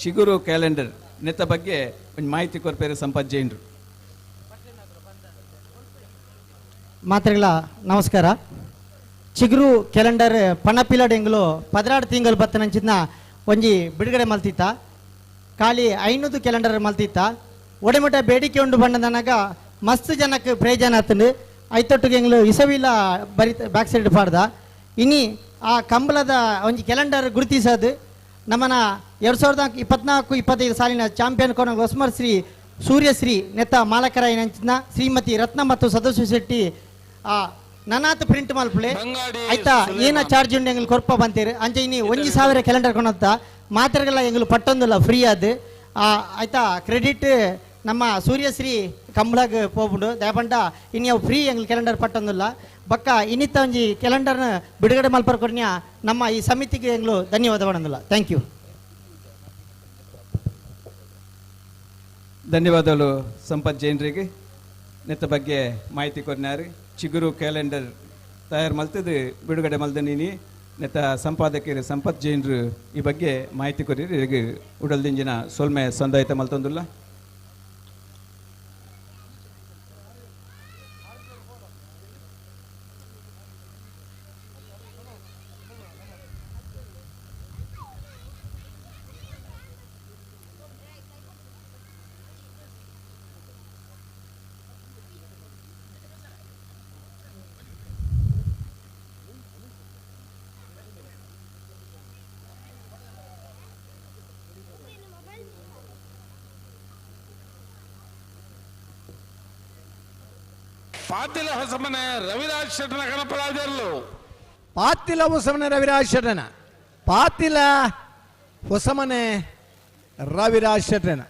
ಚಿಗುರು ಕ್ಯಾಲೆಂಡರ್ ನೆತ್ತ ಬಗ್ಗೆ ಒಂಜಿ ಮಾಹಿತಿ ಕೊರ್ಪೇರು ಸಂಪತ್ ಜೈನ್ರು. ಮಾತ್ರೆಗಳ ನಮಸ್ಕಾರ. ಚಿಗುರು ಕ್ಯಾಲೆಂಡರ್ ಪಣಪಿಲಡ್ ಎಂಗ್ಲು 16 ತಿಂಗಳು ಬತ್ತನಂಚಿನ ಒಂಜಿ ಬಿಡುಗಡೆ ಮಲ್ತಿತ್ತ ಖಾಲಿ 500 ಕ್ಯಾಲೆಂಡರ್ ಮಲ್ತಿತ್ತ ಒಡೆಮುಟ ಬೇಡಿಕೆ ಉಂಡು ಬಣ್ಣದನಾಗ ಮಸ್ತ್ ಜನಕ್ಕೆ ಪ್ರಯೋಜನ ಆತಂದು ಐತೊಟ್ಟಿಗೆ ಎಂಗ್ಲು ಇಸವಿಲ್ಲ ಬರಿ ಬ್ಯಾಕ್ ಸೈಡ್ ಪಾಡ್ದ ಇನಿ ಆ ಕಂಬಳದ ಒಂಜಿ ಕ್ಯಾಲೆಂಡರ್ ಗುರುತಿಸೋದು ನಮ್ಮನ 2024 25 ಸಾಲಿನ ಚಾಂಪಿಯನ್ ಕೋನ ಹೊಸ್ಮರ್ ಶ್ರೀ ಸೂರ್ಯಶ್ರೀ ನೆತ್ತ ಮಾಲಕರಾಯನಂಚಿನ ಶ್ರೀಮತಿ ರತ್ನ ಮತ್ತು ಸದಸ್ಯ ಶೆಟ್ಟಿ ಆ ನನಾತ್ ಪ್ರಿಂಟ್ ಮಲ್ಪಲೆ ಆಯ್ತಾ ಏನ ಚಾರ್ಜ್ ಉಂಡು ಎಂಗ್ಲು ಕೊರ್ಪ ಬಂತೀರಿ ಅಂಚೆ ಇನಿ 1000 ಕ್ಯಾಲೆಂಡರ್ ಕೊನತ್ತ ಮಾತ್ರೆಗಳ ಎಂಗ್ಲು ಪಟ್ಟೊಂದಿಲ್ಲ ಫ್ರೀ ಅದು ಆಯ್ತಾ ಕ್ರೆಡಿಟ್ ನಮ್ಮ ಸೂರ್ಯಶ್ರೀ ಕಂಬಳಗ್ ಪೋಪುಂಡು ದಯಪಂಡ ಇನಿ ಅವು ಫ್ರೀ ಎಂಗ್ಲ ಕ್ಯಾಲೆಂಡರ್ ಪಟ್ಟೊಂದುಲ್ಲ ಬೊಕ್ಕ ಇನ್ನಿತ್ತ ಒಂಜಿ ಕ್ಯಾಲೆಂಡರ್ನ ಬಿಡುಗಡೆ ಮಲ್ಪರ ಕೊರ್ನ್ಯ ನಮ್ಮ ಈ ಸಮಿತಿಗೆ ಎಂಗ್ಲು ಧನ್ಯವಾದ ಪಡೊಂದುಲ್ಲ. Thank you. ಧನ್ಯವಾದಗಳು ಸಂಪತ್ ಜೈನ್ರಿಗೆ ನೆತ್ತ ಬಗ್ಗೆ ಮಾಹಿತಿ ಕೊರ್ನಾರು. ಚಿಗುರು ಕ್ಯಾಲೆಂಡರ್ ತಯಾರು ಮಲ್ತದು ಬಿಡುಗಡೆ ಮಲ್ದ ನೀನಿ ನೆತ್ತ ಸಂಪಾದಕರು ಸಂಪತ್ ಜೈನ್ರು ಈ ಬಗ್ಗೆ ಮಾಹಿತಿ ಕೊರಿರಿ ಉಡಲ್ದಿಂಜಿನ ಸೊಲ್ಮೆ ಸಂದಾಯಿತ ಮಲ್ತೊಂದುಲ್ಲ. ಪಾತಿಲ ಹೊಸಮನೆ ರವಿರಾಜ್ ಶೆಟ್ಟನ ಗಣಪರಾಜರ್ಲು. ಪಾತಿಲ ಹೊಸಮನೆ ರವಿರಾಜ್ ಶೆಟ್ಟನ. ಪಾತಿಲ ಹೊಸಮನೆ ರವಿರಾಜ್ ಶೆಟ್ಟನ.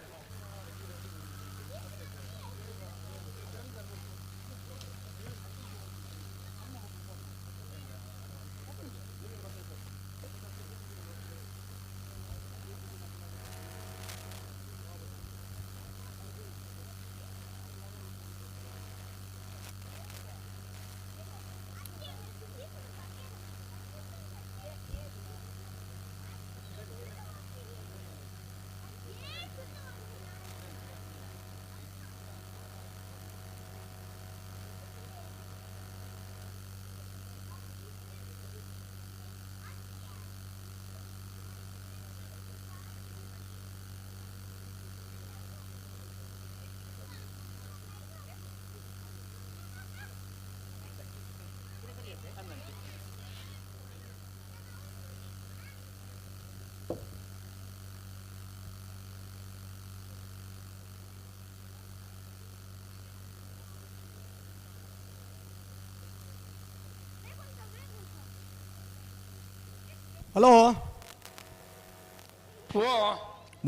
ಹಲೋ,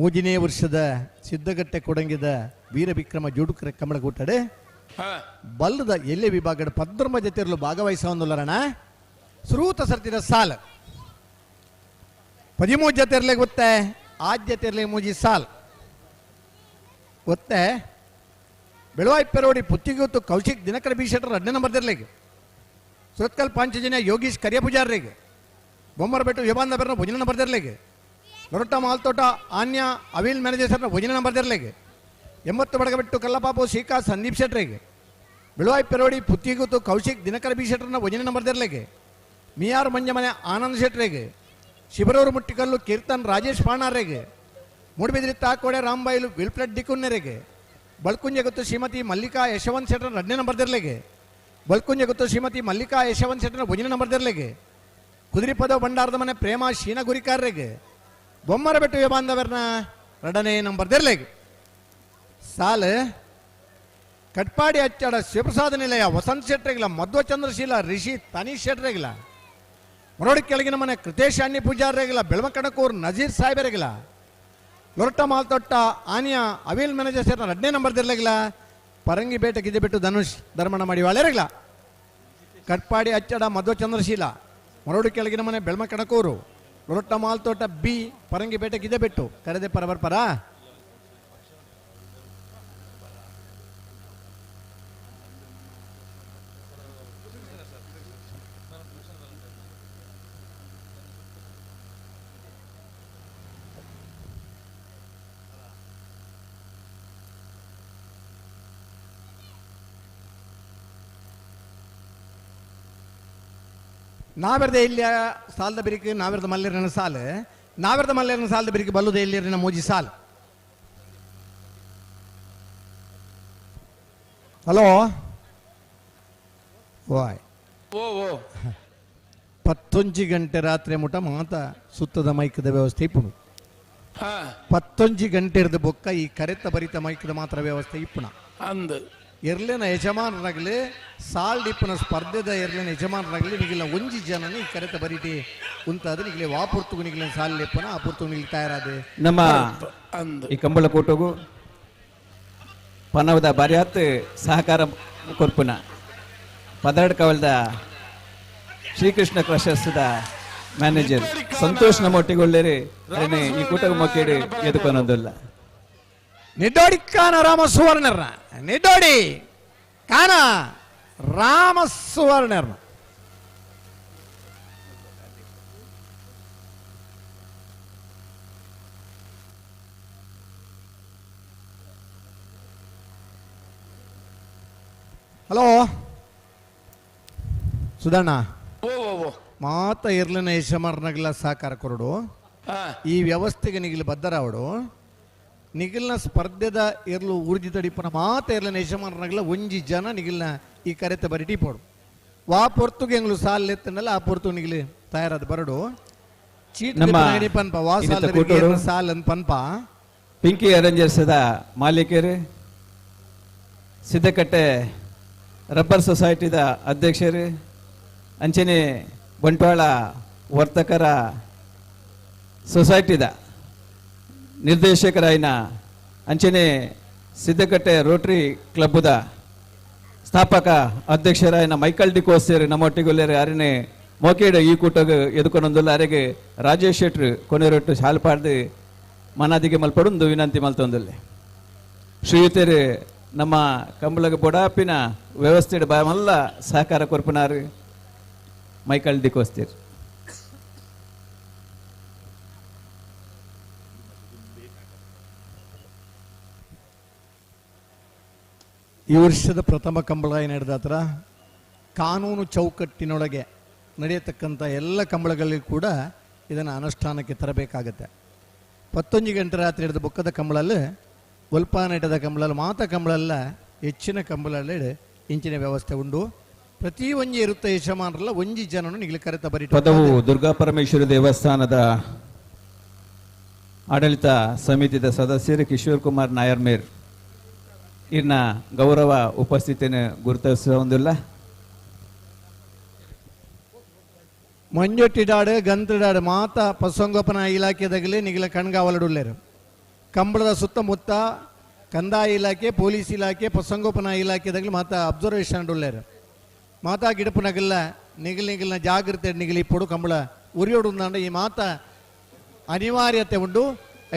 ಮೂಜಿನೇ ವರ್ಷದ ಸಿದ್ಧಗಟ್ಟೆ ಕೊಡಂಗಿದ ವೀರವಿಕ್ರಮ ಜೋಡುಕರ ಕಮಲಗೂಟಡೆ ಬಲ್ಲದ ಎಲ್ಲೆ ವಿಭಾಗದ ಪದ್ರಮ ಜೊತೆರಲು ಭಾಗವಹಿಸೊಂದುಲ್ಲರಣ ಸುರೂತ ಸರ್ತಿದ ಸಾಲ 13 ಜೊತೆರ್ಲೆ ಗೊತ್ತೆ ಆದ್ಯತೆರ್ಲೆ ಮೂಜಿ ಸಾಲ್ ಗೊತ್ತೆ ಬೆಳವಾಯಿ ಪೆರೋಡಿ ಪುತ್ತಿಗೊತ್ತು ಕೌಶಿಕ್ ದಿನಕರ ಬಿ ಶೆಟ್ಟರ್ 2ನೇ ನಂಬರ್ ದಿರ್ಲೆಗೆ ಸುರತ್ಕಲ್ ಪಾಂಚಜನ್ಯ ಯೋಗೀಶ್ ಕರಿಯ ಪೂಜಾರ್ರಿಗೆ ಬೊಮ್ಮರಬೆಟ್ಟು ಯಬಾಂದ ಬೆರ್ನ ಭೋಜನ ನಂಬರ್ ದಿರ್ಲೆಗೆ ಲೊರಟ್ಟ ಮಾಲ್ತೋಟ ಆನ್ಯ ಅವಿಲ್ ಮ್ಯಾನೇಜರ್ನ ಭೋಜನ ನಂಬರ್ ದಿರ್ಲೆಗೆ 80 ಬಡಗಬೆಟ್ಟು ಕಲ್ಲಪಾಪು ಸೀಕಾ ಸಂದೀಪ್ ಶೆಟ್ರಿಗೆ ಬೆಳವಾಯಿ ಪೆರೋಡಿ ಪುತ್ತಿಗೊತ್ತು ಕೌಶಿಕ್ ದಿನಕರ ಬಿ ಶೆಟ್ಟರ್ನ ಭೋಜನ ನಂಬರ್ ದಿರ್ಲೆಗೆ ಮಿಯಾರ್ ಮಂಜಮನೆ ಆನಂದ್ ಶೆಟ್ರಿಗೆ ಶಿಬರೂರು ಮುಟ್ಟಿಕಲ್ಲು ಕೀರ್ತನ್ ರಾಜೇಶ್ ಪಾಣಾರೆಗೆ ಮೂಡಬಿದ್ರಿ ತಾಕೋಡೆ ರಾಮಬೈಲು ವಿಲ್ಪ್ಲೆಟ್ ಡಿಕುನ್ನೆರೆಗೆ ಬಳ್ಕುಂಜೆ ಗೊತ್ತು ಶ್ರೀಮತಿ ಮಲ್ಲಿಕಾ ಯಶವಂತ್ ಶೆಟ್ಟರ್ 2ನೇ ನಂಬರ್ ದಿರ್ಲೆಗೆ ಬಳ್ಕುಂಜೆ ಗೊತ್ತು ಶ್ರೀಮತಿ ಮಲ್ಲಿಕಾ ಯಶವಂತ್ ಶೆಟ್ಟರ್ ಭೋಜನ ನಂಬರ್ ದಿರ್ಲೆಗೆ ಕುದುರಿಪದ ಭಂಡಾರದ ಮನೆ ಪ್ರೇಮ ಶೀನ ಗುರಿಕಾರರಿಗೆ ಬೊಮ್ಮರಬೆಟ್ಟು ಬಾಂಧವರ್ನ 2ನೇ ನಂಬರ್ ದಿರ್ಲೆಗೆ ಸಾಲ ಕಟ್ಪಾಡಿ ಅಚ್ಚಾಡ ಶಿವಪ್ರಸಾದ ನಿಲಯ ವಸಂತ ಶೆಟ್ಟರಿಗಿಲ್ಲ ಮಧ್ವಚಂದ್ರಶೀಲ ರಿಷಿ ತನೀಶ್ ಶೆಟ್ಟರಿಗಿಲ್ಲ ಮರೋಡಿ ಕೆಳಗಿನ ಮನೆ ಕೃತೇಶ್ ಅಣ್ಣಿ ಪೂಜಾರಿಗಿಲ್ಲ ಬೆಳಮಕಣಕೂರ್ ನಜೀರ್ ಸಾಹೇಬರಿಗಿಲ್ಲ ಲೊರಟ್ಟ ಮಾಲ್ತೊಟ್ಟ ಆನಿಯಾ ಅವಿಲ್ ಮ್ಯಾನೇಜರ್ ಸೇರಿನ 2ನೇ ನಂಬರ್ ದಿರ್ಲಾಗಿಲ್ಲ ಪರಂಗಿ ಬೇಟೆ ಗಿಜೆಬಿಟ್ಟು ಧನುಷ್ ಧರ್ಮಣ ಮಾಡಿ ವಾಳ್ಯರಿಗಿಲ್ಲ ಕಟ್ಪಾಡಿ ಅಚ್ಚಡ ಮಧ್ವಚಂದ್ರಶೀಲ ಮರೋಡಿ ಕೆಳಗಿನ ಮನೆ ಬೆಳಮಕಣಕೂರು ಲೊರಟ್ಟ ಮಾಲ್ತೋಟ ಬಿ ಪರಂಗಿ ಬೇಟೆ ಗಿಜೆಬಿಟ್ಟು ಕರೆದೆ ಪರಬರ್ ಪರ ನಾವೆರ್ದ ಇಲ್ಲಿ ಸಾಲದ ಬಿರಿಕೆ ನಾವೆರ್ದ ಮಲ್ಲೇರಿನ ಸಾಲ ನಾವೆರ್ದ ಮಲ್ಲೇರಿನ ಸಾಲದ ಬಿರಿಕೆ ಬಲ್ಲುದ ಎಲ್ಲಿರಿನ ಮೋಜಿ ಸಾಲ. ಹಲೋ ವಾಯ್ ಓ ಓ 11 ಗಂಟೆ ರಾತ್ರಿ ಮುಟ ಮಾತ ಸುತ್ತದ ಮೈಕದ ವ್ಯವಸ್ಥೆ ಇಪ್ಪುಣು. 11 ಗಂಟೆ ಇರದ ಬೊಕ್ಕ ಈ ಕರೆತ ಬರಿತ ಮೈಕದ ಮಾತ್ರ ವ್ಯವಸ್ಥೆ ಇಪ್ಪುಣ ಅಂದ ಎರ್ಲೆನ ಯಜಮಾನರಾಗಲಿ ಸಾಲ್ ಡಿಪ್ಪನ ಸ್ಪರ್ಧೆದ ಎರ್ಲೆನ ಯಜಮಾನರಾಗಲಿ ನಿಗಿಲ್ಲ ಒಂಜಿ ಜನನ ಈ ಕರೆತ ಬರಿಟಿ ಉಂತಾದ್ರೆ ನಿಗಲೆ ವಾಪುರ್ತುಗು ನಿಗಲ ಸಾಲ್ ಲೆಪ್ಪನ ಆ ಪುರ್ತುಗು ನಿಗಲಿ ತಯಾರಾದೆ. ನಮ್ಮ ಈ ಕಂಬಳಕೂಟಗೂ ಪನವದ ಬರ್ಯಾತ್ ಸಹಕಾರ ಕೊರ್ಪುನ ಪದರಡ್ ಕವಲ್ದ ಶ್ರೀಕೃಷ್ಣ ಕ್ರಷರ್ಸ್ದ ಮ್ಯಾನೇಜರ್ ಸಂತೋಷ್ ನಮ್ಮೊಟ್ಟಿಗೊಳ್ಳೇರಿ ಅರೆನೆ ಈ ಕೂಟಗ ಮೊಕ್ಕೇಡು ಎದುಕೊನೊಂದುಲ್ಲ. ನಿಡ್ಡೋಡಿ ಕಾನ ರಾಮ ಸುವರ್ಣರ್ನ ನಿಡ್ಡೋಡಿ ಕಾನ ರಾಮ ಸುವರ್ಣರ್ನ. ಹಲೋ ಸುಧಣ್ಣ, ಮಾತ ಇರ್ಲಿನ ಯಶಮಾರ್ನಗಲ ಸಹಕಾರ ಕೊರಡು ಈ ವ್ಯವಸ್ಥೆಗೆ ನಿಗಿಲು ಬದ್ದರಾವಡು ನಿಗಿಲ್ನ ಸ್ಪರ್ಧೆದ ಇರ್ಲು ಊರ್ಜಿ ತಡಿಪನ ಮಾತ ಇರ್ಲಿನ ಯಶಮಾರ್ನಗಲ ಒಂಜಿ ಜನ ನಿಗಿಲ್ನ ಈ ಕರೆತ ಬರಿ ಟೀಪೋಡು ವಾ ಪೊರ್ತುಗೆ ಎಂಗ್ಲು ಸಾಲ್ ಎತ್ತನಲ್ಲ ಆ ಪೊರ್ತು ನಿಗಿಲು ತಯಾರಾದ ಬರಡು ಚೀಟ್ ಪನ್ಪ ವಾ ಸಾಲ್ ಸಾಲ್ ಅಂತ ಪನ್ಪ. ಪಿಂಕಿ ಅರೇಂಜರ್ಸದ ಮಾಲೀಕರು, ಸಿದ್ದಕಟ್ಟೆ ರಬ್ಬರ್ ಸೊಸೈಟಿದ ಅಧ್ಯಕ್ಷರು, ಅಂಚನೆ ಬಂಟ್ವಾಳ ವರ್ತಕರ ಸೊಸೈಟಿದ ನಿರ್ದೇಶಕರಾಯಿನ ಅಂಚನೆ ಸಿದ್ದಕಟ್ಟೆ ರೋಟರಿ ಕ್ಲಬ್ಬದ ಸ್ಥಾಪಕ ಅಧ್ಯಕ್ಷರಾಯಿನ ಮೈಕಲ್ ಡಿಕೋಸೇರು ನಮ್ಮೊಟ್ಟಿಗೊಲ್ಲೇರು ಅರನೆ ಮೋಕೇಡು ಈ ಕೂಟಗ ಎದುಕೊನೊಂದುಲ್ಲ. ಅರೆಗೆ ರಾಜೇಶ್ ಶೆಟ್ರು ಕೊನೆರೊಟ್ಟು ಶಾಲ್ಪಾಡ್ದು ಮನಾದಿಗೆ ಮಲ್ಪಡೊಂದು ವಿನಂತಿ ಮಲ್ತೊಂದುಲ್ಲೆ. ಶ್ರೀಯುತರು ನಮ್ಮ ಕಂಬಳಗ ಬೊಡಾಪಿನ ವ್ಯವಸ್ಥೆ ಮಲ್ಲ ಸಹಕಾರ ಕೊರ್ಪುನಾರು ಮೈಕಲ್ ಡಿಕೋಸ್ತೀರ್. ಈ ವರ್ಷದ ಪ್ರಥಮ ಕಂಬಳ ನಡೆದ ಹತ್ರ ಕಾನೂನು ಚೌಕಟ್ಟಿನೊಳಗೆ ನಡೆಯತಕ್ಕಂಥ ಎಲ್ಲ ಕಂಬಳಗಳಲ್ಲಿ ಕೂಡ ಇದನ್ನು ಅನುಷ್ಠಾನಕ್ಕೆ ತರಬೇಕಾಗತ್ತೆ. 11 ಗಂಟೆ ರಾತ್ರಿ ಹಿಡಿದ ಬೊಕ್ಕದ ಕಂಬಳಲ್ಲಿ ಒಲ್ಪಾನೆಟದ ಕಂಬಳಲ್ಲಿ ಮಾತ ಕಂಬಳಲ್ಲ ಹೆಚ್ಚಿನ ಕಂಬಳಲ್ಲಿ ಇಂಚಿನ ವ್ಯವಸ್ಥೆ ಉಂಟು. ಪ್ರತಿ ಒಂಜಿ ಇರುತ್ತೆ ಯಜಮಾನರಲ್ಲ ಒಂಜಿ ಜನನು ನಿಗಲಿ ಕರೆತ ಬರಿ. ಪದವು ದುರ್ಗಾ ಪರಮೇಶ್ವರಿ ದೇವಸ್ಥಾನದ ಆಡಳಿತ ಸಮಿತಿಯ ಸದಸ್ಯರು ಕಿಶೋರ್ ಕುಮಾರ್ ನಾಯರ್ ಮೇರ್ ಇನ್ನ ಗೌರವ ಉಪಸ್ಥಿತಿಯನ್ನು ಗುರುತಿಸುವುದಿಲ್ಲ. ಮಂಜೊಟ್ಟಿಡಾಡು ಗಂತ್ರಡಾಡು ಮಾತ ಪಶುಸಂಗೋಪನಾ ಇಲಾಖೆದಾಗಲಿ ನಿಗಲ ಕಣ್ಗಾವಲಡುಲ್ಲೇರು. ಕಂಬಳದ ಸುತ್ತಮುತ್ತ ಕಂದಾಯ ಇಲಾಖೆ, ಪೊಲೀಸ್ ಇಲಾಖೆ, ಪಶುಸಂಗೋಪನಾ ಇಲಾಖೆದಾಗಲಿ ಮಾತ ಅಬ್ಸರ್ವೇಷನ್ ಉಳ್ಳೇರು. ಮಾತಾ ಗಿಡಪುನಗಲ್ಲ ನಿಗಲ್ ನಿಗಲ್ನ ಜಾಗ್ರತೆ ನಿಗಲಿ ಇಪ್ಪಡು ಕಂಬಳ ಉರಿಯೋಡು ಈ ಮಾತ ಅನಿವಾರ್ಯತೆ ಉಂಡು.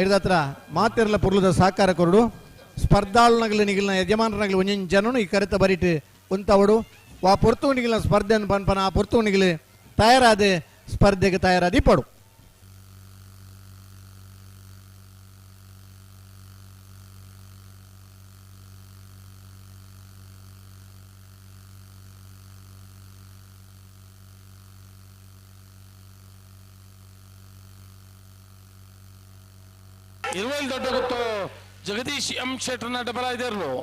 ಐದತ್ರ ಮಾತಿರಲ ಪೊರ್ಲದ ಸಹಕಾರ ಕೊರಡು ಸ್ಪರ್ಧಾಳುನಗಲಿ ನಿಗಲ್ನ ಯಜಮಾನರನಗಲಿ ಒಂಜೊಂಜಿ ಜನನು ಈ ಕರೆತ ಬರಿಟ್ ಉಂತವಡು ವಾ ಪೊರ್ತು ನಿಗಲ್ನ ಸ್ಪರ್ಧೆಯನ್ನು ಪನ್ಪನ ಆ ಪೊರ್ತು ನಿಗಲಿ ತಯಾರಾದ ಸ್ಪರ್ಧೆಗೆ ತಯಾರಾದ ಇಪ್ಪಡು. ಇರುವಲ್ಲಿ ದೊಡ್ಡ ಗೊತ್ತು ಜಗದೀಶ್ ಎಂ ಶೆಟ್ಟರ್ನ ಡಬಲ್ ಇದ್ರು.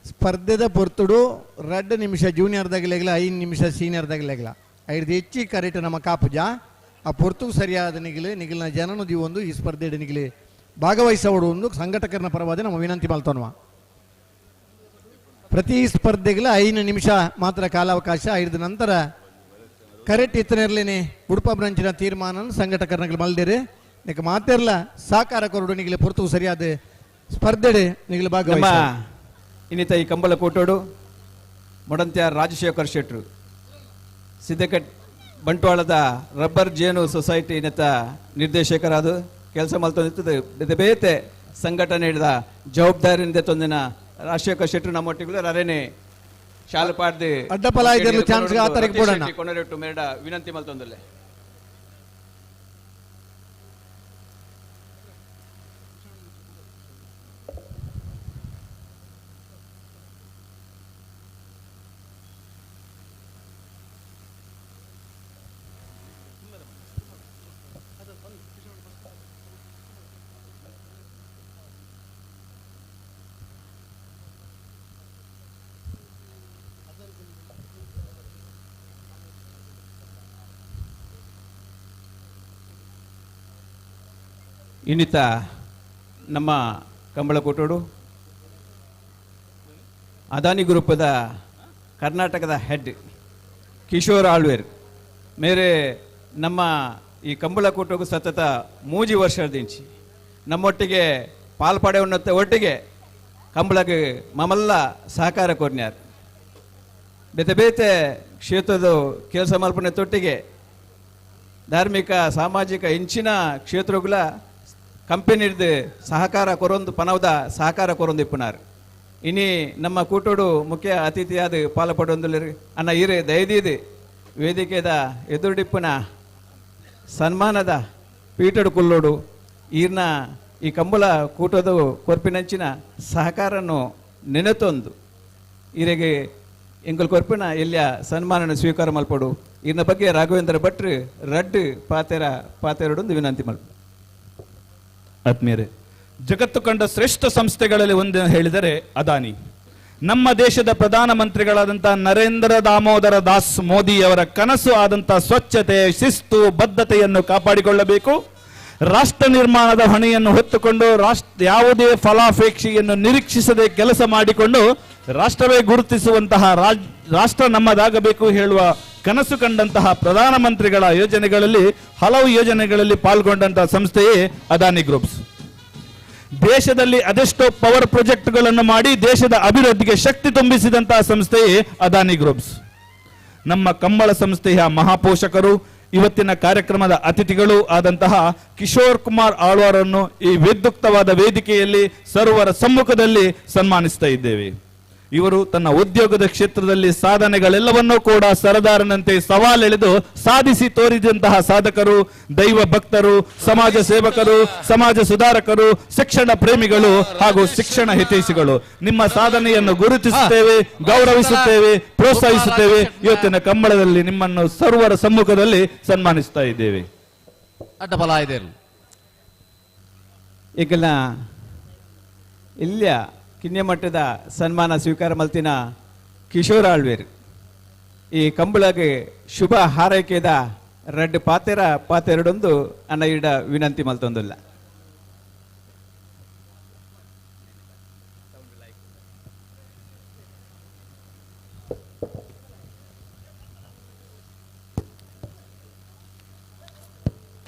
ಸ್ಪರ್ಧೆದ ಪೊರ್ತುಡು 2 ನಿಮಿಷ ಜೂನಿಯರ್ ದಗಲೆಗ್ಲ 5 ನಿಮಿಷ ಸೀನಿಯರ್ ದಗಲೆಗ್ಲ ಐದು ಹೆಚ್ಚಿ ಕರೆಕ್ಟ್ ನಮ್ಮ ಕಾಪುಜ ಆ ಪೊರ್ತು ಸರಿಯಾದ ನಿಗಲು ನಿಗಲಿನ ಜನನು ಒಂದು ಈ ಸ್ಪರ್ಧೆ ನಿಗಲಿ ಭಾಗವಹಿಸೋಡು ಒಂದು ಸಂಘಟಕರನ ಪರವಾದ ನಮ್ಮ ವಿನಂತಿ ಮಲ್ತೋನ್ವ. ಪ್ರತಿ ಸ್ಪರ್ಧೆಗಳ 5 ನಿಮಿಷ ಮಾತ್ರ ಕಾಲಾವಕಾಶ. ಐದು ನಂತರ ಕರೆಕ್ಟ್ ಇತ್ತನಿರ್ಲೇನೆ ಉಡುಪ ಬ್ರಾಂಚಿನ ತೀರ್ಮಾನ ಸಂಘಟಕರನಗಳು ಮಲ್ದಿರಿ ನಿಕ ಮಾತಿರ್ಲ ಸಹಕಾರ ಕೊರಡು ನಿಗಲಿ ಪೊರ್ತು ಸರಿಯಾದ ಸ್ಪರ್ಧೆ ನಿಗಲು ಭಾಗವಹಿಸ. ಇನ್ನಿತ ಈ ಕಂಬಳ ಕೋಟೋಡು ಮೊಡಂತ್ಯಾರ್ ರಾಜಶೇಖರ್ ಶೆಟ್ರು ಸಿದ್ದಕಟ್ ಬಂಟ್ವಾಳದ ರಬ್ಬರ್ ಜೇನು ಸೊಸೈಟಿ ಇನ್ನಿತ ನಿರ್ದೇಶಕರಾದ ಕೆಲಸ ಮಲ್ತೊಂದಿರ್ತದೆ. ಬೇತೆ ಬೇತೆ ಸಂಘಟನೆ ಹಿಡಿದ ಜವಾಬ್ದಾರಿಯಿಂದ ತೊಂದಿನ ರಾಜಶೇಖರ್ ಶೆಟ್ರು ನಮ್ಮೊಟ್ಟಿಗೆ ಅರೇನೆ ಶಾಲು ಪಾಡ್ದು ಕೊನರೆಟ್ಟು ಮೇಡ ವಿನಂತಿ ಮಲ್ತೊಂದಲ್ಲೇ. ಇನ್ನಿತ ನಮ್ಮ ಕಂಬಳಕೋಟೋಡು ಅದಾನಿ ಗ್ರೂಪದ ಕರ್ನಾಟಕದ ಹೆಡ್ ಕಿಶೋರ್ ಆಳ್ವೇರ್ ಮೇರೆ ನಮ್ಮ ಈ ಕಂಬಳಕೂಟಕ್ಕೂ ಸತತ 3 ವರ್ಷದಿಂಚಿ ನಮ್ಮೊಟ್ಟಿಗೆ ಪಾಲ್ಪಡೆಯುನ್ನತ್ತ ಒಟ್ಟಿಗೆ ಕಂಬಳಗೆ ಮಮಲ್ಲ ಸಹಕಾರ ಕೊರ್ನ್ಯಾರ್. ಬೇತೆ ಬೇತೆ ಕ್ಷೇತ್ರದ ಕೆಲಸ ಮಲ್ಪನೆ ತೊಟ್ಟಿಗೆ ಧಾರ್ಮಿಕ ಸಾಮಾಜಿಕ ಇಂಚಿನ ಕ್ಷೇತ್ರಗಳ ಕಂಪೆನಿರ್ದು ಸಹಕಾರ ಕೊರೊಂದು ಪನವದ ಸಹಕಾರ ಕೊರೊಂದು ಇಪ್ಪುನಾರ್. ಇನಿ ನಮ್ಮ ಕೂಟೋಡು ಮುಖ್ಯ ಅತಿಥಿಯಾದ ಪಾಲ್ಪಡೊಂದುಲ್ಲೆರ್ ಅನ್ನ ಈರೆ ದಯದೀದು ವೇದಿಕೆದ ಎದುರುಡಿಪ್ಪುನ ಸನ್ಮಾನದ ಪೀಠಡು ಕುಲ್ಲೋಡು ಈರ್ನ ಈ ಕಂಬಳ ಕೂಟದ ಕೊರ್ಪಿನಂಚಿನ ಸಹಕಾರನ್ನು ನೆನೆತೊಂದು ಈರೆಗೆ ಎಂಕುಲ್ ಕೊರ್ಪಿನ ಎಲ್ಲಿಯ ಸನ್ಮಾನನ ಸ್ವೀಕಾರ ಮಲ್ಪಡು. ಈರ್ನ ಬಗ್ಗೆ ರಾಘವೇಂದ್ರ ಭಟ್ರು ರಡ್ಡು ಪಾತೆರ ಪಾತೆರಡೊಂದು ವಿನಂತಿ ಮಲ್ಪ. ಆತ್ಮೀಯರೇ, ಜಗತ್ತು ಕಂಡ ಶ್ರೇಷ್ಠ ಸಂಸ್ಥೆಗಳಲ್ಲಿ ಒಂದು ಹೇಳಿದರೆ ಅದಾನಿ. ನಮ್ಮ ದೇಶದ ಪ್ರಧಾನಮಂತ್ರಿಗಳಾದಂತಹ ನರೇಂದ್ರ ದಾಮೋದರ ದಾಸ್ ಮೋದಿಯವರ ಕನಸು ಆದಂತಹ ಸ್ವಚ್ಛತೆ, ಶಿಸ್ತು, ಬದ್ಧತೆಯನ್ನು ಕಾಪಾಡಿಕೊಳ್ಳಬೇಕು. ರಾಷ್ಟ್ರ ನಿರ್ಮಾಣದ ಹೊಣೆಯನ್ನು ಹೊತ್ತುಕೊಂಡು ಯಾವುದೇ ಫಲಾಪೇಕ್ಷೆಯನ್ನು ನಿರೀಕ್ಷಿಸದೆ ಕೆಲಸ ಮಾಡಿಕೊಂಡು ರಾಷ್ಟ್ರವೇ ಗುರುತಿಸುವಂತಹ ರಾಷ್ಟ್ರ ನಮ್ಮದಾಗಬೇಕು ಹೇಳುವ ಕನಸು ಕಂಡಂತಹ ಪ್ರಧಾನಮಂತ್ರಿಗಳ ಯೋಜನೆಗಳಲ್ಲಿ ಹಲವು ಯೋಜನೆಗಳಲ್ಲಿ ಪಾಲ್ಗೊಂಡಂತಹ ಸಂಸ್ಥೆಯೇ ಅದಾನಿ ಗ್ರೂಪ್ಸ್. ದೇಶದಲ್ಲಿ ಅದೆಷ್ಟೋ ಪವರ್ ಪ್ರಾಜೆಕ್ಟ್ಗಳನ್ನು ಮಾಡಿ ದೇಶದ ಅಭಿವೃದ್ಧಿಗೆ ಶಕ್ತಿ ತುಂಬಿಸಿದಂತಹ ಸಂಸ್ಥೆಯೇ ಅದಾನಿ ಗ್ರೂಪ್ಸ್. ನಮ್ಮ ಕಂಬಳ ಸಂಸ್ಥೆಯ ಮಹಾಪೋಷಕರು, ಇವತ್ತಿನ ಕಾರ್ಯಕ್ರಮದ ಅತಿಥಿಗಳು ಆದಂತಹ ಕಿಶೋರ್ ಕುಮಾರ್ ಆಳ್ವಾರನ್ನು ಈ ವಿದ್ಯುಕ್ತವಾದ ವೇದಿಕೆಯಲ್ಲಿ ಸರ್ವರ ಸಮ್ಮುಖದಲ್ಲಿ ಸನ್ಮಾನಿಸ್ತಾ ಇದ್ದೇವೆ. ಇವರು ತನ್ನ ಉದ್ಯೋಗದ ಕ್ಷೇತ್ರದಲ್ಲಿ ಸಾಧನೆಗಳೆಲ್ಲವನ್ನೂ ಕೂಡ ಸರದಾರನಂತೆ ಸವಾಲೆಳೆದು ಸಾಧಿಸಿ ತೋರಿದಂತಹ ಸಾಧಕರು, ದೈವ ಭಕ್ತರು, ಸಮಾಜ ಸೇವಕರು, ಸಮಾಜ ಸುಧಾರಕರು, ಶಿಕ್ಷಣ ಪ್ರೇಮಿಗಳು ಹಾಗೂ ಶಿಕ್ಷಣ ಹಿತೈಷಿಗಳು. ನಿಮ್ಮ ಸಾಧನೆಯನ್ನು ಗುರುತಿಸುತ್ತೇವೆ, ಗೌರವಿಸುತ್ತೇವೆ, ಪ್ರೋತ್ಸಾಹಿಸುತ್ತೇವೆ. ಇವತ್ತಿನ ಕಂಬಳದಲ್ಲಿ ನಿಮ್ಮನ್ನು ಸರ್ವರ ಸಮ್ಮುಖದಲ್ಲಿ ಸನ್ಮಾನಿಸ್ತಾ ಇದ್ದೇವೆ. ಈಗಿನ ಇಲ್ಲಿಯ ಕಿನ್ಯಮಟ್ಟದ ಸನ್ಮಾನ ಸ್ವೀಕಾರ ಮಲ್ತಿನ ಕಿಶೋರ್ ಆಳ್ವೇರ್ ಈ ಕಂಬಳಗೆ ಶುಭ ಹಾರೈಕೆದ ರಡ್ಡು ಪಾತೆರ ಪಾತೆರಡೊಂದು ಅನ್ನ ಈಡ ವಿನಂತಿ ಮಲ್ತೊಂದುಲ್ಲ.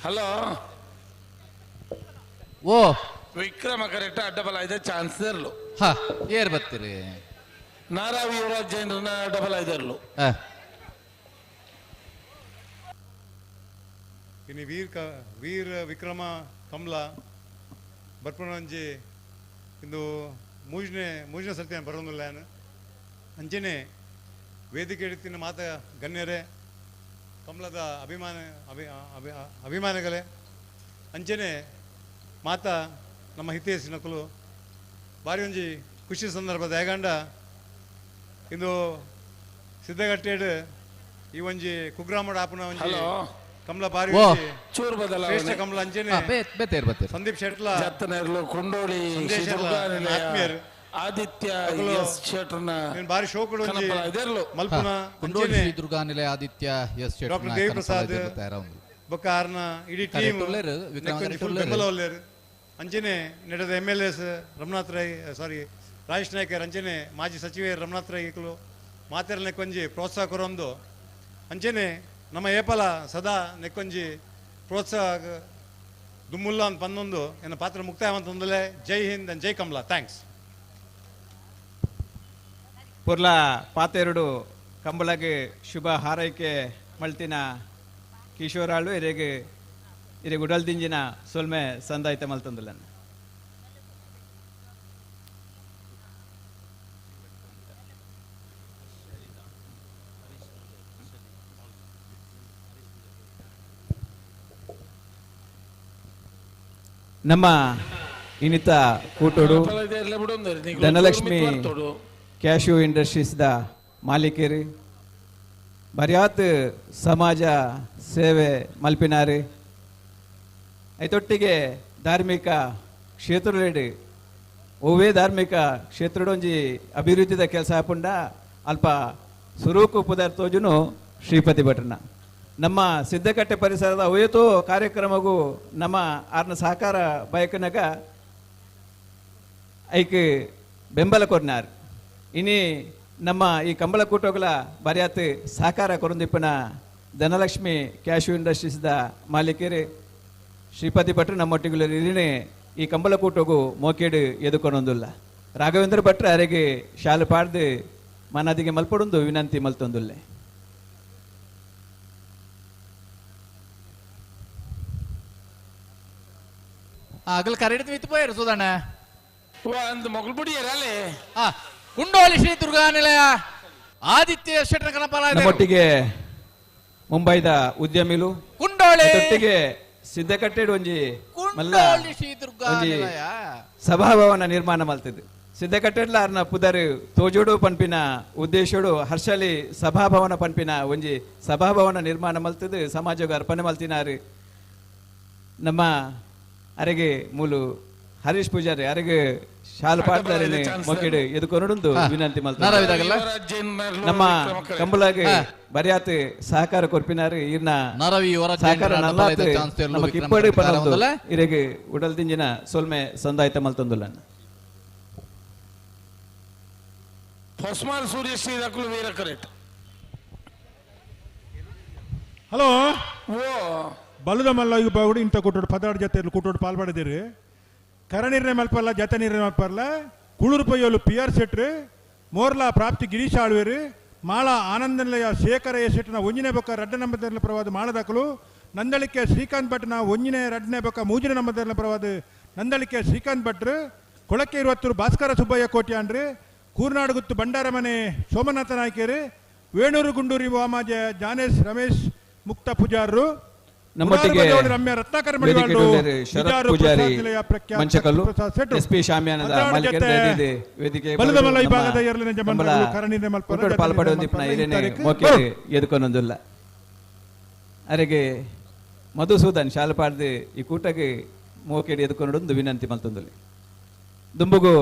ಹಲೋ ಓ ವಿಕ್ರಮ ಕರೆಕ್ಟ್ ಡಬಲ್ ಆಯ್ತು ಚಾನ್ಸ್ ಇರಲು. ಹಾ, ಏರ್ ಬರ್ತೀರಿ ನಾರಾ ಯುವರಾಜ್ ಜೈನರನ್ನ ಡಬಲ್ ಆಯ್ತಿರ್ಲು. ಇನ್ನು ವೀರ ವಿಕ್ರಮ ಕಮಲ ಬರ್ಪುನಂಜಿ ಇಂದು ಮೂಜನೇ ಸರ್ತಿ ಬರೋದಿಲ್ಲ. ಅಂಚನೆ ವೇದಿಕೆ ಹಿಡಿತಿನ ಮಾತ ಗಣ್ಯರೇ, ಕಮಲದ ಅಭಿಮಾನಿಗಳೇ, ಅಂಚನೆ ಮಾತಾ ನಮ್ಮ ಹಿತೈಷಿನಕುಲು ಬಾರಿ ಒಂಜಿ ಖುಷಿ ಸಂದರ್ಭ ದಯಗಂಡ ಇಂದು ಸಿದ್ಧಗಟ್ಟೆಡ್ ಈ ಒಂಜಿ ಕುಗ್ರಾಮಡ್ ಆಪುನ ಒಂಜಿ ಕಮಲ ಬಾರಿ ಶ್ರೇಷ್ಠ ಕಮಲ ಅಂಚನೆ ಸಂದೀಪ್ ಶೆಟ್ಲ ಕೊಂಡೋಳಿ ಆತ್ಮೀಯರು ಆದಿತ್ಯ ಎಸ್ ಶೆಟ್ಟರ್ನ ಬಾರಿ ಶೋಕುಡು ಮಲ್ಪುನ ಕೊಂಡೋಳಿ ದುರ್ಗಾ ನಿಲಯ ಆದಿತ್ಯ ಎಸ್ ಶೆಟ್ಟರ್ ಡಾಕ್ಟರ್ ದೇವಿಪ್ರಸಾದ್ ಬೊಕ್ಕ ಆರ್ನ ಇಡೀ ಟೀಮ್ ಬೆಂಬಲ ಒಲ್ಲೇರು. ಅಂಚನೆ ನಡೆದ M L S Ramanath Rai, sorry Rajesh Naikar, ಅಂಚನೆ ಮಾಜಿ ಸಚಿವ ರಮನಾಥ್ ರೈ ಇಕ್ಲು ಮಾತೆರ ನೆಕ್ಕೊಂಜಿ ಪ್ರೋತ್ಸಾಹ ಕೊರೊಂದು ಅಂಚನೆ ನಮ್ಮ ಏಪಲ ಸದಾ ನೆಕ್ಕೊಂಜಿ ಪ್ರೋತ್ಸಾಹ ದುಮ್ಮುಲ್ಲ ಅಂತ ಬಂದೊಂದು ಎನ್ನ ಪಾತ್ರ ಮುಕ್ತಾಯ ಅಂತಂದಲೇ. ಜೈ ಹಿಂದ್ ಅಂಡ್ ಜೈ ಕಮಲಾ. Thanks. ಪುರ್ಲಾ ಪಾತೆರಡು ಕಂಬಳಗೆ ಶುಭ ಹಾರೈಕೆ ಮಲ್ತಿನ ಕಿಶೋರಾಳು ಇರೆಗೆ ಇರೆಗೆ ಉಡಲ್ದಿಂಜಿನ ಸೊಲ್ಮೆ ಸಂದಾಯ್ತ ಮಲ್ತಂದುಲ್ಲ. ನಮ್ಮ ಇನ್ನಿತ ಕೂಟೋಡು ಧನಲಕ್ಷ್ಮಿ ಕ್ಯಾಶ್ಯೂ ಇಂಡಸ್ಟ್ರೀಸ್ದ ಮಾಲೀಕರು, ಬರ್ಯಾತ್ ಸಮಾಜ ಸೇವೆ ಮಲ್ಪಿನಾರು, ಐತೊಟ್ಟಿಗೆ ಧಾರ್ಮಿಕ ಕ್ಷೇತ್ರಡು ಒವ್ವೇ ಧಾರ್ಮಿಕ ಕ್ಷೇತ್ರಡೊಂಜಿ ಅಭಿವೃದ್ಧಿದ ಕೆಲಸ ಹಾಪುಂಡ ಅಲ್ಪ ಸುರೂಕು ಪುದರ್ ತೋಜುನು ಶ್ರೀಪತಿ ಭಟ್ರನ. ನಮ್ಮ ಸಿದ್ದಕಟ್ಟೆ ಪರಿಸರದ ಅವಯತೋ ಕಾರ್ಯಕ್ರಮಗೂ ನಮ್ಮ ಆರ್ನ ಸಹಕಾರ ಬಯಕನಗ ಐಕ್ ಬೆಂಬಲ ಕೊರ್ನಾರ್. ಇನಿ ನಮ್ಮ ಈ ಕಂಬಳ ಕೂಟಗಳ ಬರಿಯಾತ್ ಸಹಕಾರ ಕೊರಂದಿಪ್ಪನ ಧನಲಕ್ಷ್ಮಿ ಕ್ಯಾಶು ಇಂಡಸ್ಟ್ರೀಸ್ದ ಮಾಲೀಕರು ಶ್ರೀಪತಿ ಭಟ್ರು ನಮ್ಮೊಟ್ಟಿಗೆ ಇರಿನೇ ಈ ಕಂಬಳ ಕೂಟಗೂ ಮೋಕೇಡು ಎದುಕೊನೊಂದುಲ್ಲ. ರಾಘವೇಂದ್ರ ಭಟ್ರು ಅರೆಗೆ ಶಾಲು ಪಾಡ್ದು ಮನದಿಗೆ ಮಲ್ಪಡೊಂದು ವಿನಂತಿ ಮಲ್ತೊಂದುಲ್ಲೆ. ಅಗಲ್ ಕರೆಡಿದ ವಿತ್ ಪೋಯರು ಸುಧಣ್ಣ ಒಂದು ಮಗಳು ಬುಡಿಯರಲ್ಲೇ. ಕುಂಡೋಲಿ ಶ್ರೀ ದುರ್ಗಾ ನಿಲಯ ಆದಿತ್ಯ ಶೆಟ್ಟರ್ ಕನಪಾಲ ನಮ್ಮೊಟ್ಟಿಗೆ ಮುಂಬೈದ ಉದ್ಯಮಿಲು ಕುಂಡೋಳಿ ಒಟ್ಟಿಗೆ ಸಿದ್ದಕಟ್ಟೆಡ್ ಒಂಜಿ ಮಲ್ಲ ಕುಂಡೋಳಿ ಶ್ರೀ ದುರ್ಗಾ ಒಂಜಿ ನಿಲಯ ಸಭಾಭವನ ನಿರ್ಮಾಣ ಮಲ್ತಿದ್ದು. ಸಿದ್ದಕಟ್ಟೆಡ್ಲ ಅರ್ನ ಪುದರ್ ತೋಜೋಡು ಪನ್ಪಿನ ಉದ್ದೇಶೋಡು ಹರ್ಷಲಿ ಸಭಾಭವನ ಪನ್ಪಿನ ಒಂಜಿ ಸಭಾಭವನ ನಿರ್ಮಾಣ ಮಲ್ತಿದ್ದು ಸಮಾಜಕ್ಕೆ ಅರ್ಪಣೆ ಮಲ್ತಿನಾರು. ನಮ್ಮ ಅರೆಗೆ ಮೂಲು ಹರೀಶ್ ಪೂಜಾರಿ ಅರೆಗೆ ಶಾಲು ಪಾಡ್ದಾರನೆ ಮೊಕೆಡು ಎದುಕೊನಡುಂದು ವಿನಂತಿ ಮಲ್ತ. ನಮ್ಮ ಕಂಬಳಗೆ ಬರಿಯಾತ್ ಸಹಕಾರ ಕೊರ್ಪಿನಾರು ಈರ್ನ ಸಹಕಾರ ನಲ್ಲಾತ್ ನಮಕ್ ಇಪ್ಪಡು ಪನೊಂದು ಇರೆಗೆ ಉಡಲ್ ದಿಂಜಿನ ಸೊಲ್ಮೆ ಸಂದಾಯ್ತ ಮಲ್ತೊಂದುಲ್ಲ. ಹೊಸ್ಮಾರ್ ಸೂರ್ಯಶ್ರೀ ದಕ್ಕಲು ವೀರ ಕರೆಕ್ಟ್. ಹಲೋ ಬಲದ ಮಲ್ಲ ಈಗ ಬಾಗುಡು ಇಂಥ ಕೊಟ್ಟೋಡು ಪದಾರ್ಥ ಜೊತೆ ಕೂಟೋಡು ಪಾಲ್ಪಡೆದಿರಿ. ಕರ ನಿರ್ಣಯ ಮಲ್ಪಲ್ಲ ಜತೆ ನಿರ್ಣಯ ಮಲ್ಪಲ್ಲ. ಕುಳುರು ಪೊಯ್ಯೋಲು ಪಿ ಆರ್ ಶೆಟ್ರು ಮೋರ್ಲಾ ಪ್ರಾಪ್ತಿ ಗಿರೀಶ್ ಆಳ್ವೇರು ಮಾಳ ಆನಂದನಿಲಯ ಶೇಖರ ಎ ಶೆಟ್ಟನ ಒಂಜಿನೇ ಬೊಕ್ಕ ರಡ್ಡ ನಂಬರ್ನ ಪರವಾದ ಮಾಳದಾಕಲು ನಂದಳಿಕೆ ಶ್ರೀಕಾಂತ್ ಭಟ್ನ ಒಂಜಿನೇ ರಡ್ಡನೇ ಬೊಕ್ಕ ಮೂಜಿನ ನಂಬರ್ನ ಪರವಾದ ನಂದಳಿಕೆ ಶ್ರೀಕಾಂತ್ ಭಟ್ರು ಕೊಳಕೆ ಇರುವತ್ತೂರು ಭಾಸ್ಕರ ಸುಬ್ಬಯ್ಯ ಕೋಟ್ಯಾನ್ರು ಕೂರ್ನಾಡುಗುತ್ತು ಭಂಡಾರಮನೆ ಸೋಮನಾಥ ನಾಯ್ಕರು ವೇಣೂರು ಗುಂಡೂರಿ ವಾಮಾಜ ಜಾನೇಶ್ ರಮೇಶ್ ಮುಕ್ತ ಪೂಜಾರರು ನಮ್ಮೊಟ್ಟಿಗೆ ರಮ್ಯ ರತ್ನಾಕರ ವೇದಿಕೆ ಮಡಿವಾಳರು, ಶರತ್ ಬಿಜಾರು ಪೂಜಾರಿ ಪ್ರಸಾದ್ ನಿಲಯ ಪ್ರಖ್ಯಾತ ಮಂಚಕಲ್ಲು ಪ್ರಸಾದ್ ಶೆಟ್ರು. ಎಸ್ ಪಿ ಶಾಮಿಯಾನದ ಹನ್ನೆರಡು ಮಾಲೀಕರು ಜೊತೆ ದಯದೀದು ವೇದಿಕೆ ಬಲದ ಮಲ್ಲ ನಮ್ಮ ವಿಭಾಗದ ಎರಡನೇ ಜಮನ್ಗಳು ಕಂಬಳ ಕರಣಿನ ಮಲ್ಪರ, ಕೂಟೋಡು ಜತೆನಿನ ಪಾಲ್ಪಡೆಯೊಂದಿಪ್ಪನ ಮಲ್ಪರ, ಇರೇನೆ ಈ ತಾರೀಕು ಮೋಕೆಡ್ ಎದುಕೊನೊಂದುಲ್ಲ. ಅರೆಗೆ ಮಧುಸೂದನ್ ಶಾಲಪಾಡ್ದು ಈ ಕೂಟಗೆ ಮೋಕೆಡ್ ಎದುಕೊನೊಂದು ವಿನಂತಿ ಮಲ್ತೊಂದುಲ್ಲೆ. ದುಂಬುಗು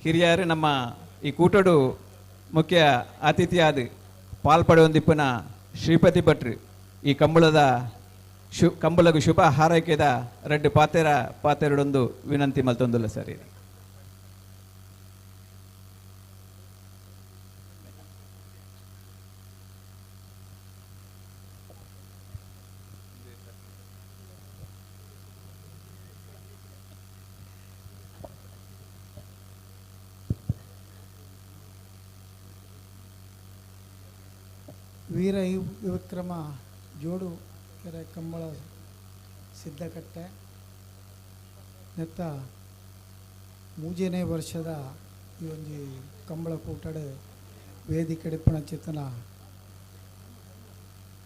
ಹಿರಿಯರು ನಮ್ಮ ಈ ಕೂಟಡು ಮುಖ್ಯ ಅತಿಥಿಯಾದ ಪಾಲ್ಪಡೆಯೊಂದಿಪ್ಪನ ಶ್ರೀಪತಿ ಭಟ್ರು ಈ ಕಂಬಳದ ಕಂಬಳಗು ಶುಭ ಹಾರೈಕೆದ ರಡ್ಡು ಪಾತೆರ ಪಾತೆರಡೊಂದು ವಿನಂತಿ ಮಲ್ತೊಂದುಲ್ಲ ಸರ್. ವೀರ ವಿಕ್ರಮ ಜೋಡು ಕೆರೆ ಕಂಬಳ ಸಿದ್ದಕಟ್ಟೆ ನೆತ್ತ ಮೂಜನೇ ವರ್ಷದ ಈ ಒಂಜಿ ಕಂಬಳ ಕೂಟಡೆ ವೇದಿಕೆ ಡಿಪ್ಪಣ ಚೇತನ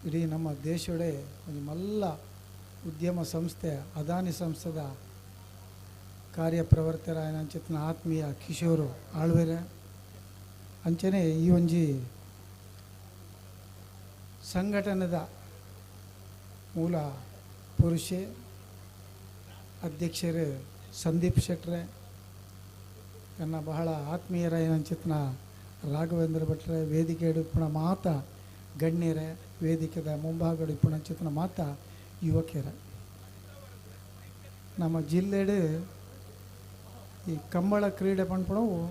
ಇಡೀ ನಮ್ಮ ದೇಶಡೆ ಒಂಜಿ ಮಲ್ಲ ಉದ್ಯಮ ಸಂಸ್ಥೆ ಅದಾನಿ ಸಂಸ್ಥೆದ ಕಾರ್ಯಪ್ರವರ್ತರಾಯನ ಚೇತನ ಆತ್ಮೀಯ ಕಿಶೋರು ಆಳ್ವೆರೆ ಅಂಚನೆ ಈ ಒಂಜಿ ಸಂಘಟನೆದ ಮೂಲ ಪುರುಷೆ ಅಧ್ಯಕ್ಷರು ಸಂದೀಪ್ ಶೆಟ್ರೆ ನನ್ನ ಬಹಳ ಆತ್ಮೀಯರಾಯನ ಚೇತನ ರಾಘವೇಂದ್ರ ಭಟ್ರೆ ವೇದಿಕೆ ಇಡುಪಣ ಮಾತ ಗಣ್ಯರೇ ವೇದಿಕೆದ ಮುಂಭಾಗಡು ಇಪ್ಪುಣ ಚೇತನ ಮಾತ ಯುವಕರೇ ನಮ್ಮ ಜಿಲ್ಲೆಡು ಈ ಕಂಬಳ ಕ್ರೀಡೆ ಪನ್ಪಣವು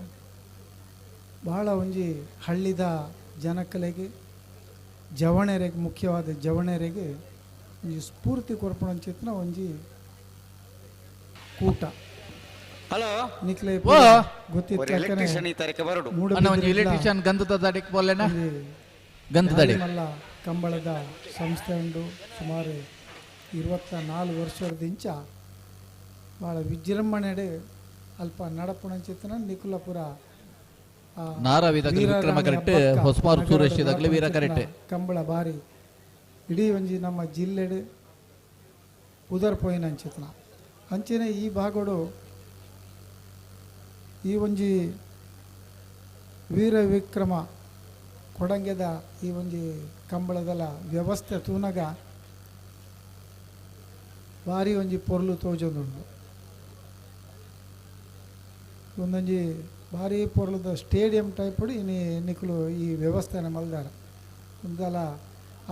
ಬಹಳ ಒಂಜಿ ಹಳ್ಳಿದ ಜನಕಲೆಗೆ ಜವಣೆರೆಗೆ ಮುಖ್ಯವಾದ ಜವಣೆರೆಗೆ ಒಂಜಿ ಸ್ಫೂರ್ತಿ ಕೊರ್ಪಣ ಚೇತನ ಒಂಜಿ ಕೂಟ. ಹಲೋ ನಿಕ್ಲೆ ಓ. ಗೊತ್ತಿತ್ತು ಎಲೆಕ್ಟ್ರಿಷಿಯನ್ ಈ ತಾರೀಕು ಬರಡು. ಅಣ್ಣ ಒಂಜಿ ಎಲೆಕ್ಟ್ರಿಷಿಯನ್ ಗಂಧದ ದಡಿಕ್ ಬೋಲೆನಾ? ಗಂಧದ ಅಡಿ. ಮಲ್ಲ ಕಂಬಳದ ಸಂಸ್ಥೆ ಉಂಡು ಸುಮಾರು 24 ವರ್ಷದಿಂಚ ಭಾಳ ವಿಜೃಂಭಣೆಡೆ ಅಲ್ಪ ನಡಪುಣ ಚೇತನ ನಿಕುಲಪುರ ನಾರಾವಿದಾಗಲಿ ವೀರರಾಣಿ ವಿಕ್ರಮ ಕರೆಕ್ಟ್, ಹಬ್ಬಕ್ಕ ಹೊಸ್ಮಾರು ನಗರದ ಸೂರೇಶ್ ವೀರ ನಡಪುಣ ಕರೆಕ್ಟ್. ಚೇತನ ಕಂಬಳ ಬಾರಿ ಇಡೀ ಒಂಜಿ ನಮ್ಮ ಜಿಲ್ಲೆಡು ಪುದರ್ ಪೋಯಿನ ಅಂಚೆತನ ಅಂಚೆನೆ ಈ ಭಾಗಡು ಈ ಒಂಜಿ ವೀರ ವಿಕ್ರಮ ಕೊಡಂಗೆದ ಈ ಒಂಜಿ ಕಂಬಳದಲ ವ್ಯವಸ್ಥೆ ತೂನಗ ಭಾರಿ ಒಂಜಿ ಪೊರ್ಲು ತೋಜೊಂದುಂಡು. ಒಂದೊಂಜಿ ಭಾರಿ ಪೊರ್ಲುದ ಸ್ಟೇಡಿಯಂ ಟೈಪ್ ಇನಿ ನಿಕುಲು ಈ ವ್ಯವಸ್ಥೆನ ಮಲ್ದಾರ ಒಂದಲ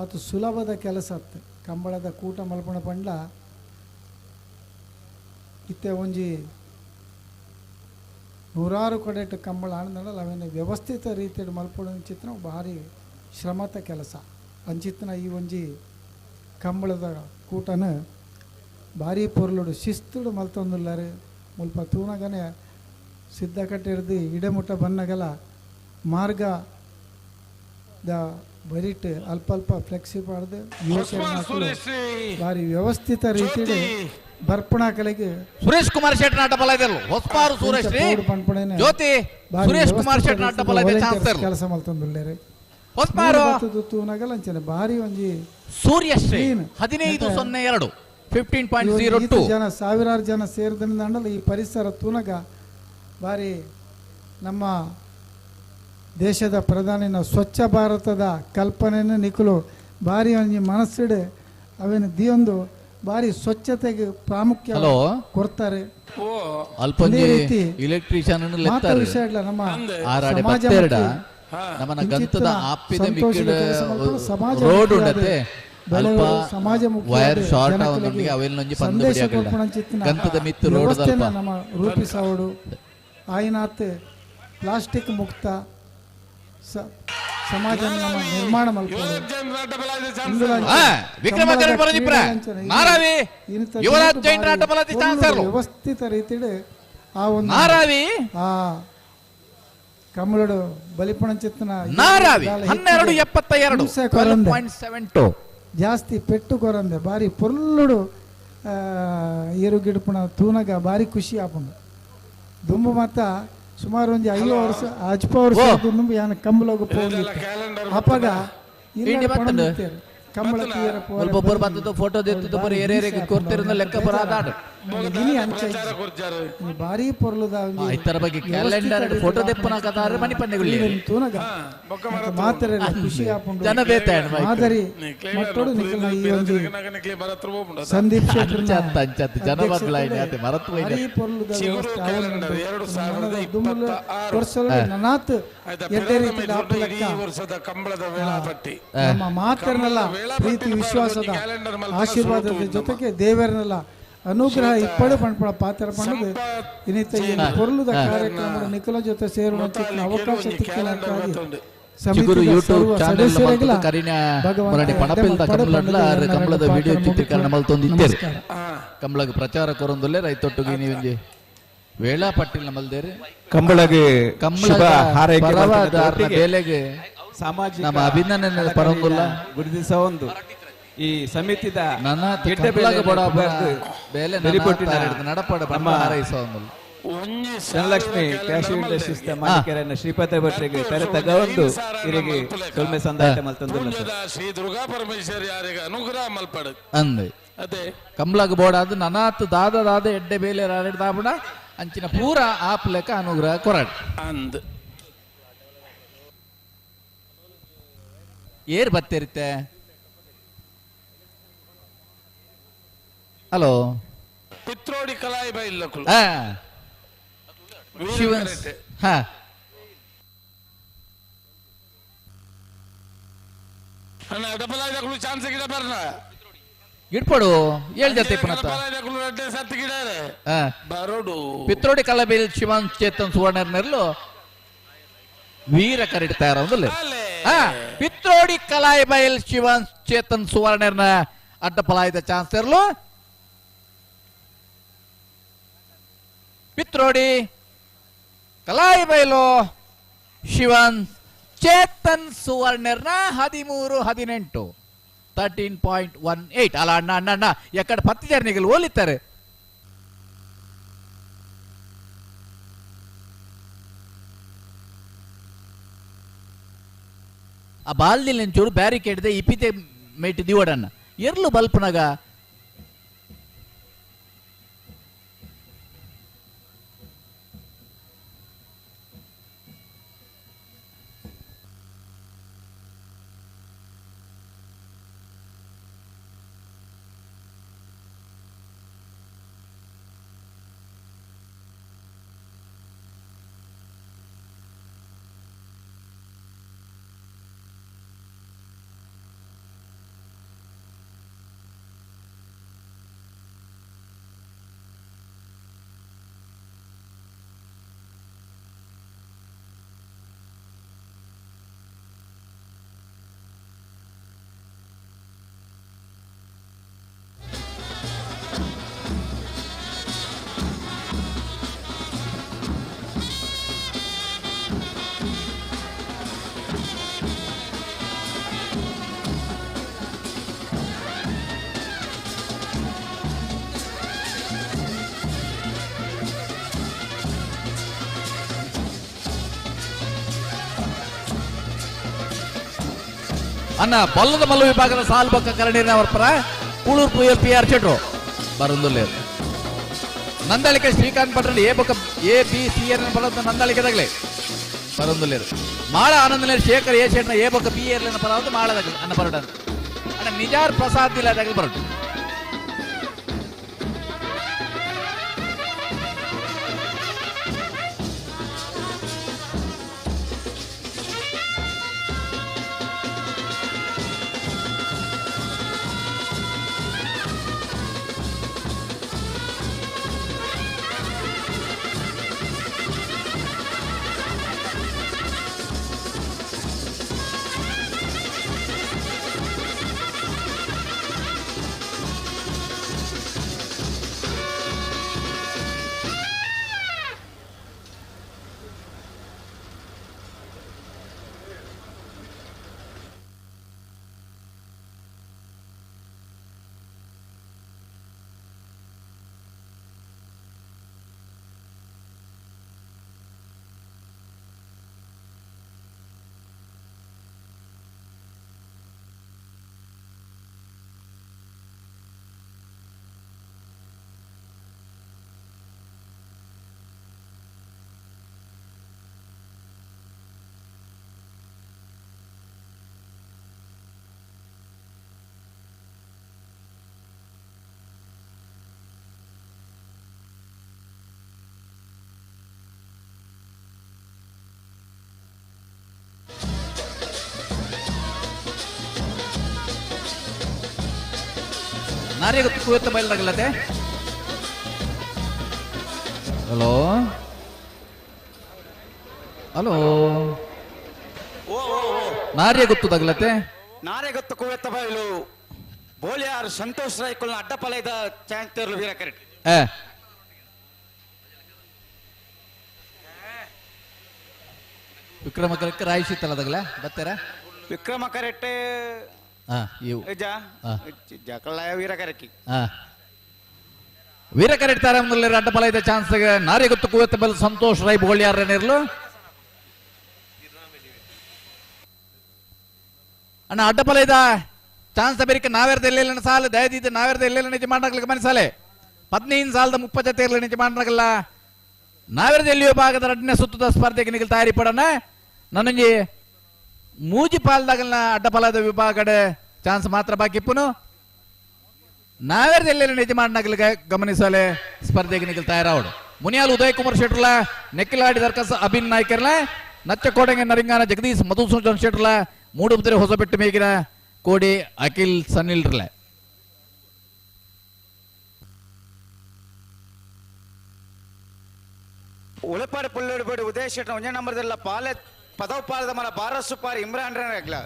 ಆತು ಸುಲಭದ ಕೆಲಸ ಅತ್ತು ಕಂಬಳದ ಕೂಟ ಮಲ್ಪಣ ಪಂಡ ಇತ್ತೆ ಒಂಜಿ ನೂರಾರು ಕಡೆಟ್ ಕಂಬಳ ಆನಂದಲ್ಲ ಅವೇನು ವ್ಯವಸ್ಥಿತ ರೀತಿಯಲ್ಲಿ ಮಲ್ಪೊಡು ಅಂಚಿತ್ನ ಭಾರಿ ಶ್ರಮದ ಕೆಲಸ ಅಂಚಿತ್ನ ಈ ಒಂಜಿ ಕಂಬಳದ ಕೂಟನ ಭಾರಿ ಪೊರ್ಲುಡು ಶಿಸ್ತುಡು ಮಲ್ತೊಂದುಲ್ಲಾರು ಮುಲ್ಪ ತೂನಗನೆ ಸಿದ್ಧ ಕಟ್ಟಿರ್ದು ಇಡೆಮುಟ್ಟ ಬನ್ನಗಲ ಮಾರ್ಗ the ಬರಿಟ್ ಅಲ್ಪ ಅಲ್ಪ ಫ್ಲೆಕ್ಸಿ ಪಾಡ್ದು ಯುವಕರು ಭಾರಿ ವ್ಯವಸ್ಥಿತ ರೀತಿಯಲ್ಲಿ ಬರ್ಪಣಾ ಕಲೆಗೆ ಸುರೇಶ್ ಕುಮಾರ್ ಶೆಟ್ಟಿ ನಾಟ ಬಲ ಇದೆಲ್ಲ ಹೊಸಪಾರು ಸುರೇಶ್ ಜ್ಯೋತಿ ಸುರೇಶ್ ಕುಮಾರ್ ಶೆಟ್ಟಿ ನಾಟ ಬಲ ಇದೆ ಚಾನ್ಸರ್ ಕೆಲಸ ಮಲ್ತೊಂದುಲ್ಲೇರು ಹೊಸಪಾರು ತೂನಗಲ ಅಂಚನೆ ಭಾರಿ ಒಂಜಿ ಸೂರ್ಯಶ್ರೀ 15.02 15.02 ಜನ ಸಾವಿರಾರು ಜನ ಸೇರಿದ್ರಿಂದ ಈ ಪರಿಸರ ತೂನಗ ಭಾರಿ ನಮ್ಮ ದೇಶದ ಪ್ರಧಾನಿನ ಸ್ವಚ್ಛ ಭಾರತದ ಕಲ್ಪನೆಯನ್ನು ನಿಖಲು ಭಾರಿ ಒಂಜಿ ಮನಸ್ಸಿಡೆ ಅವೇನು ದಿಯೊಂದು ಭಾರಿ ಸ್ವಚ್ಛತೆಗೆ ಪ್ರಾಮುಖ್ಯ ಕೊಡ್ತಾರೆ. ಅಲ್ಪಂಜಿ ಎಲೆಕ್ಟ್ರಿಷಿಯನ್ ನಮ್ಮ ನಮ್ಮನ ಗಂತದ ಆಪಿದ ಮಿಕ್ಕಿದ ರೋಡ್ ಉಂಡತೆ ಅಲ್ಪ ವೈರ್ ಶಾರ್ಟ್ ಆವೊಂದುಂಡಿಗೆ ಅವೆಲ್ಲೊಂಜಿ ಪಂದು ಬಿಡಿಯಾಗಲ್ಲ ಗಂತದ ಮಿತ್ತು ರೋಡ್ ದಲ್ಪ ನಮ್ಮ ರೂಪಿಸಾವಡು ಆಯ್ನಾತ್ ಪ್ಲಾಸ್ಟಿಕ್ ಮುಕ್ತ ಸಮಾಜ ನಮ್ಮ ನಿರ್ಮಾಣ ಮಲ್ಪೊಡು. ವ್ಯವಸ್ಥಿತ ರೀತಿಯಲ್ಲಿ ಆ ಒಂದು ಆ ಕಮಲಡು ಬಲಿಪಣಚಿತ್ತನ 12.72 ಜಾಸ್ತಿ ಪೆಟ್ಟು ಕೊರಂದೆ ಬಾರಿ ಪೊರ್ಲುಡು ಏರು ಗಿಡಪುಣ ತೂನಗ ಬಾರಿ ಖುಷಿ ಆಪುಂಡು. ದುಂಬು ಮತ್ತ ಸುಮಾರು ಒಂಜಿ 5 ವರ್ಷ ಅಜ್ಪ ವರ್ಷ ದುಂಬು ಯಾನ ಕಂಬಳಗ್ ಪೋಂದು ಅಪಗ ಕಂಬಳ ತೀರ ಒಬ್ಬೊಬ್ಬರು ಬಂದದ್ದು ಫೋಟೋ ದೆತ್ತುದು ಬರ ಏರೇರಿಗೆ ಕೊರ್ತಿರಂದು ಲೆಕ್ಕ ಬರಾದಾಡ ಇನಿ ಅಂಚ ಬಾರಿ ಪೊರ್ಲುದ ಇತರ ಬಗ್ಗೆ ಕ್ಯಾಲೆಂಡರ್ ಫೋಟೋ ದೆಪ್ಪನ ಕದಾರೆ ಮನಿ ಪಂದೆಗುಳ್ಳಿ ತೂನಗ ಮಾತ್ರ ಖುಷಿ ಆಪುಂಡು ಜನ ಬೇತಾಣ ಮಾದರಿ ಮಟ್ಟೋಡು ನಿಕಲ್ನ ಈ ಒಂಜಿ ಸಂದೀಪ್ ಶೆಟ್ಟಿ ಅಂಚ ಅಂಚ ಜನ ಬದಲಾಯಿನಿ ಆತೆ ಮರತು ಬಾರಿ ಪೊರ್ಲುದ ವ್ಯವಸ್ಥೆ ಆವೊಂದುಂಡು. ವರ್ಷ ನನಾತ್ ಎಡ್ಡೆ ರೀತಿದ ಆಪುಲೆಕ್ಕ ಕಂಬಳದ ವೇಳಾಪಟ್ಟಿ ನಮ್ಮ ಮಾತರ್ನಲ್ಲ ಪ್ರೀತಿ ವಿಶ್ವಾಸದ ಆಶೀರ್ವಾದದ ಜೊತೆಗೆ ದೇವರನ್ನೆಲ್ಲ ಅನುಗ್ರಹ ಇಪ್ಪಡು ಪಣ್ಪಣ ಪಾತ್ರ ಪಣ್ಣದು ಇನ್ನಿತ ಈ ಪೊರ್ಲುದ ಕಾರ್ಯಕ್ರಮ ನಿಖಲ ಜೊತೆ ಸೇರುವ ಅವಕಾಶ ತಿಕ್ಕಿನಕ್ಕಾಗಿ ಚಿಗುರು ಯೂಟ್ಯೂಬ್ ಚಾನೆಲ್ ಮಲ್ತೊಂದು ಕರಿನ ಮುರಡಿ ಪಣಪಿಲ್ದ ಕಮಲಡ್ಲ ಆರ್ ಕಮಲದ ವಿಡಿಯೋ ಚಿತ್ರೀಕರಣ ಮಲ್ತೊಂದು ಇತ್ತೇರು ಕಮಲಗ್ ಪ್ರಚಾರ ಕೊರೊಂದುಲ್ಲೆ ರೈತೊಟ್ಟುಗೆ ನೀವೊಂಜಿ ವೇಳಾಪಟ್ಟಿಲ್ ಮಲ್ದೇರು ಕಂಬಳಗೆ ಶುಭ ಹಾರೈಕೆ ಪರವಾದ ಆರ್ನ ಒಟ್ಟಿಗೆ ಬೇಲೆಗೆ ಸಾಮಾಜಿಕ ನಮ್ಮ ಅಭಿನಂದನೆ ಪರೊಂದುಲ್ಲ ಗುರುತಿಸ ಒಂದು ಈ ಸಮಿತಿದ ನನ್ನ ಗಿಡ್ಡ ಕಂಬಳಗ ಬೇಲೆಯನ್ನು ಬಡ ಪುಗರ್ದು ಬೇಲೆ ಬೆರಿಪೊಟ್ಟಿನ ನಡಪಡ ನಮ್ಮ ಹಾರೈಸೊಂದುಲ್ಲ ಧನಲಕ್ಷ್ಮಿ ಕ್ಯಾಶ್ ಇಂಡಸ್ಟ್ರೀಸ್ ಮಾಲೀಕರನ್ನ ಶ್ರೀಪತಿ ಭಟ್ರಿಗೆ ತರೆ ತಗೊಂಡು ಇರಿಗೆ ಸೊಲ್ಮೆ ಸಂದಾಯ ಮಲ್ತೊಂದುಲ್ಲ ಸರ್. ಶ್ರೀ ದುರ್ಗಾ ಪರಮೇಶ್ವರಿ ಯಾರಿಗೆ ಅನುಗ್ರಹ ಮಲ್ಪಡು ಅಂದೆ ಅದೇ ಕಮಲಗ್ ಬೋಡಾದ ನನಾತ್ ದಾದ ದಾದ ಎಡ್ಡೆ ಬೇಲೆ ದಾಬುಣ ಅಂಚಿನ ಪೂರ ಆಪ್ ಲೆಕ್ಕ ಅನುಗ್ರಹ ಕೊರಡ್ ಅಂದ್ ಏರ್ ಬತ್ತಿರುತ್ತೆ ಹಲೋ ಪಿತ್ರೋಡಿ ಕಲಾಯಿ ಬೈಲ್ಲಕುಲು ಹಾ ಶಿವನ್ ಹಾ ಅಣ್ಣ ಡಬಲ್ ಚಾನ್ಸ್ ಗಿಡ ಬರ್ನ ಇಡ್ಪಡು ಏಳ್ ಜೊತೆ ಪುನಃ ರಡ್ಡೆ ಸತ್ತು ಗಿಡ ಹಾ ಬರೋಡು ಪಿತ್ರೋಡಿ ಕಲಬೇಲ್ ಶಿವನ್ ಚೇತನ್ ಸುವರ್ಣರ್ ನೆರ್ಲು ವೀರ ಕರಿಡ್ ತಯಾರ ಹಾ ಪಿತ್ರೋಡಿ ಕಲಾಯಿ ಬೈಲ್ ಶಿವನ್ ಚೇತನ್ ಸುವರ್ಣರ್ನ ಅಡ್ಡ ಪಲಾಯ್ದ ಚಾನ್ಸ್ ಇರಲು ಪಿತ್ರೋಡಿ ಕಲಾಯಿ ಬೈಲು ಶಿವನ್ ಚೇತನ್ ಸುವರ್ಣರ್ನ 13-18 13.18 ಅಲ್ಲ ಅಣ್ಣ ಅಣ್ಣ ಅಣ್ಣ ಎಕ್ಕಡ ಪತ್ತಿ ಜರ್ನಿಗಳು ಓಲಿತ್ತಾರೆ ಆ ಬಾಲ್ದಿಲ್ ಚೂರು ಬ್ಯಾರಿಕೇಡ್ ಇಪಿತೆ ಮೇಟಿ ದಿವಡನ್ನ ಎರ್ಲು ಬಲ್ಪನಾಗ ಅನ್ನ ಬಲ್ಲದ ಮಲ್ಲ ವಿಭಾಗದ ಸಾಲ್ ಬೊಕ್ಕ ಕರಡಿನ ವರ್ಪರ ಕೂಳೂರು ಪಿ ಪಿ ಆರ್ ಶೆಟ್ರು ಬರಂದುಲ್ಲೆ ನಂದಳಿಕೆ ಶ್ರೀಕಾಂತ್ ಭಟ್ರಲ್ಲಿ ಎ ಬೊಕ್ಕ ಎ ಬಿ ಸಿ ಎನ್ ಬರೋದು ನಂದಳಿಕೆದಾಗಲೇ ಬರಂದುಲ್ಲೇರು ಮಾಳ ಆನಂದಲೇ ಶೇಖರ್ ಎ ಶೆಟ್ನ ಎ ಬೊಕ್ಕ ಬಿ ಎರ್ಲಿನ ಪರವದು ಮಾಳದಾಗಲಿ ಅನ್ನ ಬರೋಡ ಅಣ್ಣ ನಿಜಾರ್ ಪ್ರಸಾದ್ ಇಲ್ಲದಾಗಲಿ ಬರೋದು. ನಾನೇ ಗೊತ್ತು ಕುವೆತ್ತ ಬಯಲಾಗಲ್ಲತೆ. ಹಲೋ ಹಲೋ, ನಾರ್ಯ ಗೊತ್ತು ತಗಲತ್ತೆ. ನಾರೇ ಗೊತ್ತು ಕುವೆತ್ತ ಬಯಲು ಬೋಲಿಯಾರ್ ಸಂತೋಷ್ ರೈಕುಲ್ನ ಅಡ್ಡಪಲಯದ ಚಾಂತೇರ್ಲು ವೀರ ಕರೆಕ್ಟ್. ವಿಕ್ರಮ ಕರೆಕ್ಟ್ ರಾಯಿಸಿ ತಲದಗಲ ಬತ್ತರ ವಿಕ್ರಮ ಕರೆಕ್ಟ್. ವೀರ ಕರೆಕ್ಟ್ ತಾರ ಅಡ್ಡಪಲ ಇದೆ ಚಾನ್ಸ್ ನಾರಿ ಗೊತ್ತು ಕುವೆತ್ತ ಬಲ್ ಸಂತೋಷ್ ರೈ ಬೋಳಿಯಾರನಿರ್ಲು ಅಣ್ಣ ಅಡ್ಡಪಲ ಇದ ಚಾನ್ಸ್ ಬೇರಿಕೆ ನಾವೇರ್ದ ಎಲ್ಲೆಲ್ಲ ಸಾಲ ದಯದಿದ್ದು ನಾವೇರ್ದ ಎಲ್ಲೆಲ್ಲ ನಿಜ ಮಾಡಾಗ್ಲಿಕ್ಕೆ ಮನಸಾಲೆ 15 ಸಾಲದ 30 ಜೊತೆ ಇರಲಿ ನಿಜ ಮಾಡಾಗಲ್ಲ. ನಾವೇರ್ದ ಎಲ್ಲಿಯೋ ಭಾಗದ ಎರಡನೇ ಸುತ್ತದ ಸ್ಪರ್ಧೆಗೆ ನಿಗಲ್ ತಯಾರಿ ಪಡೋಣ. ನನಗೆ ಮೂಜಿ ಪಾಲ್ದಾಗಲ್ನ ಅಡ್ಡಪಲದ ವಿಭಾಗಡೆ ಚಾನ್ಸ್ ಮಾತ್ರ ಬಾಕಿ ಇಪ್ಪನು. ನಾವೇರ್ದ ಎಲ್ಲೆಲ್ಲ ನಿಜ ಮಾಡನಾಗ್ಲಿಕ್ಕೆ ಗಮನಿಸಲೆ ಸ್ಪರ್ಧೆಗೆ ನಿಗಲ್ ತಯಾರಾವಡು. ಮುನಿಯಾಲ್ ಉದಯ್ ಕುಮಾರ್ ಶೆಟ್ರಲ ನೆಕ್ಕಿಲಾಡಿ ದರ್ಕಸ್ ಅಭಿನ್ ನಾಯ್ಕರ್ಲ ನಚ್ಚಕೋಡಂಗೆ ನರಿಂಗಾನ ಜಗದೀಶ್ ಮಧುಸೂದನ್ ಶೆಟ್ರಲ ಮೂಡುಬಿದಿರೆ ಹೊಸಬೆಟ್ಟು ಮೇಗಿನ ಕೋಡಿ ಅಖಿಲ್ ಸನಿಲ್ರಲೆ. ಉಳಪಾಡಿ ಪುಳ್ಳೋಡಿ ಉದಯ ಶೆಟ್ರ ಒಂದೇ ನಂಬರ್ದಲ್ಲ ಪಾಲೆ ಪದವ್ ಪಾಲದ ಮಲ ಭಾರತ್ ಸುಪಾರಿ ಇಮ್ರಾನ್ ರೇಗ್ಲ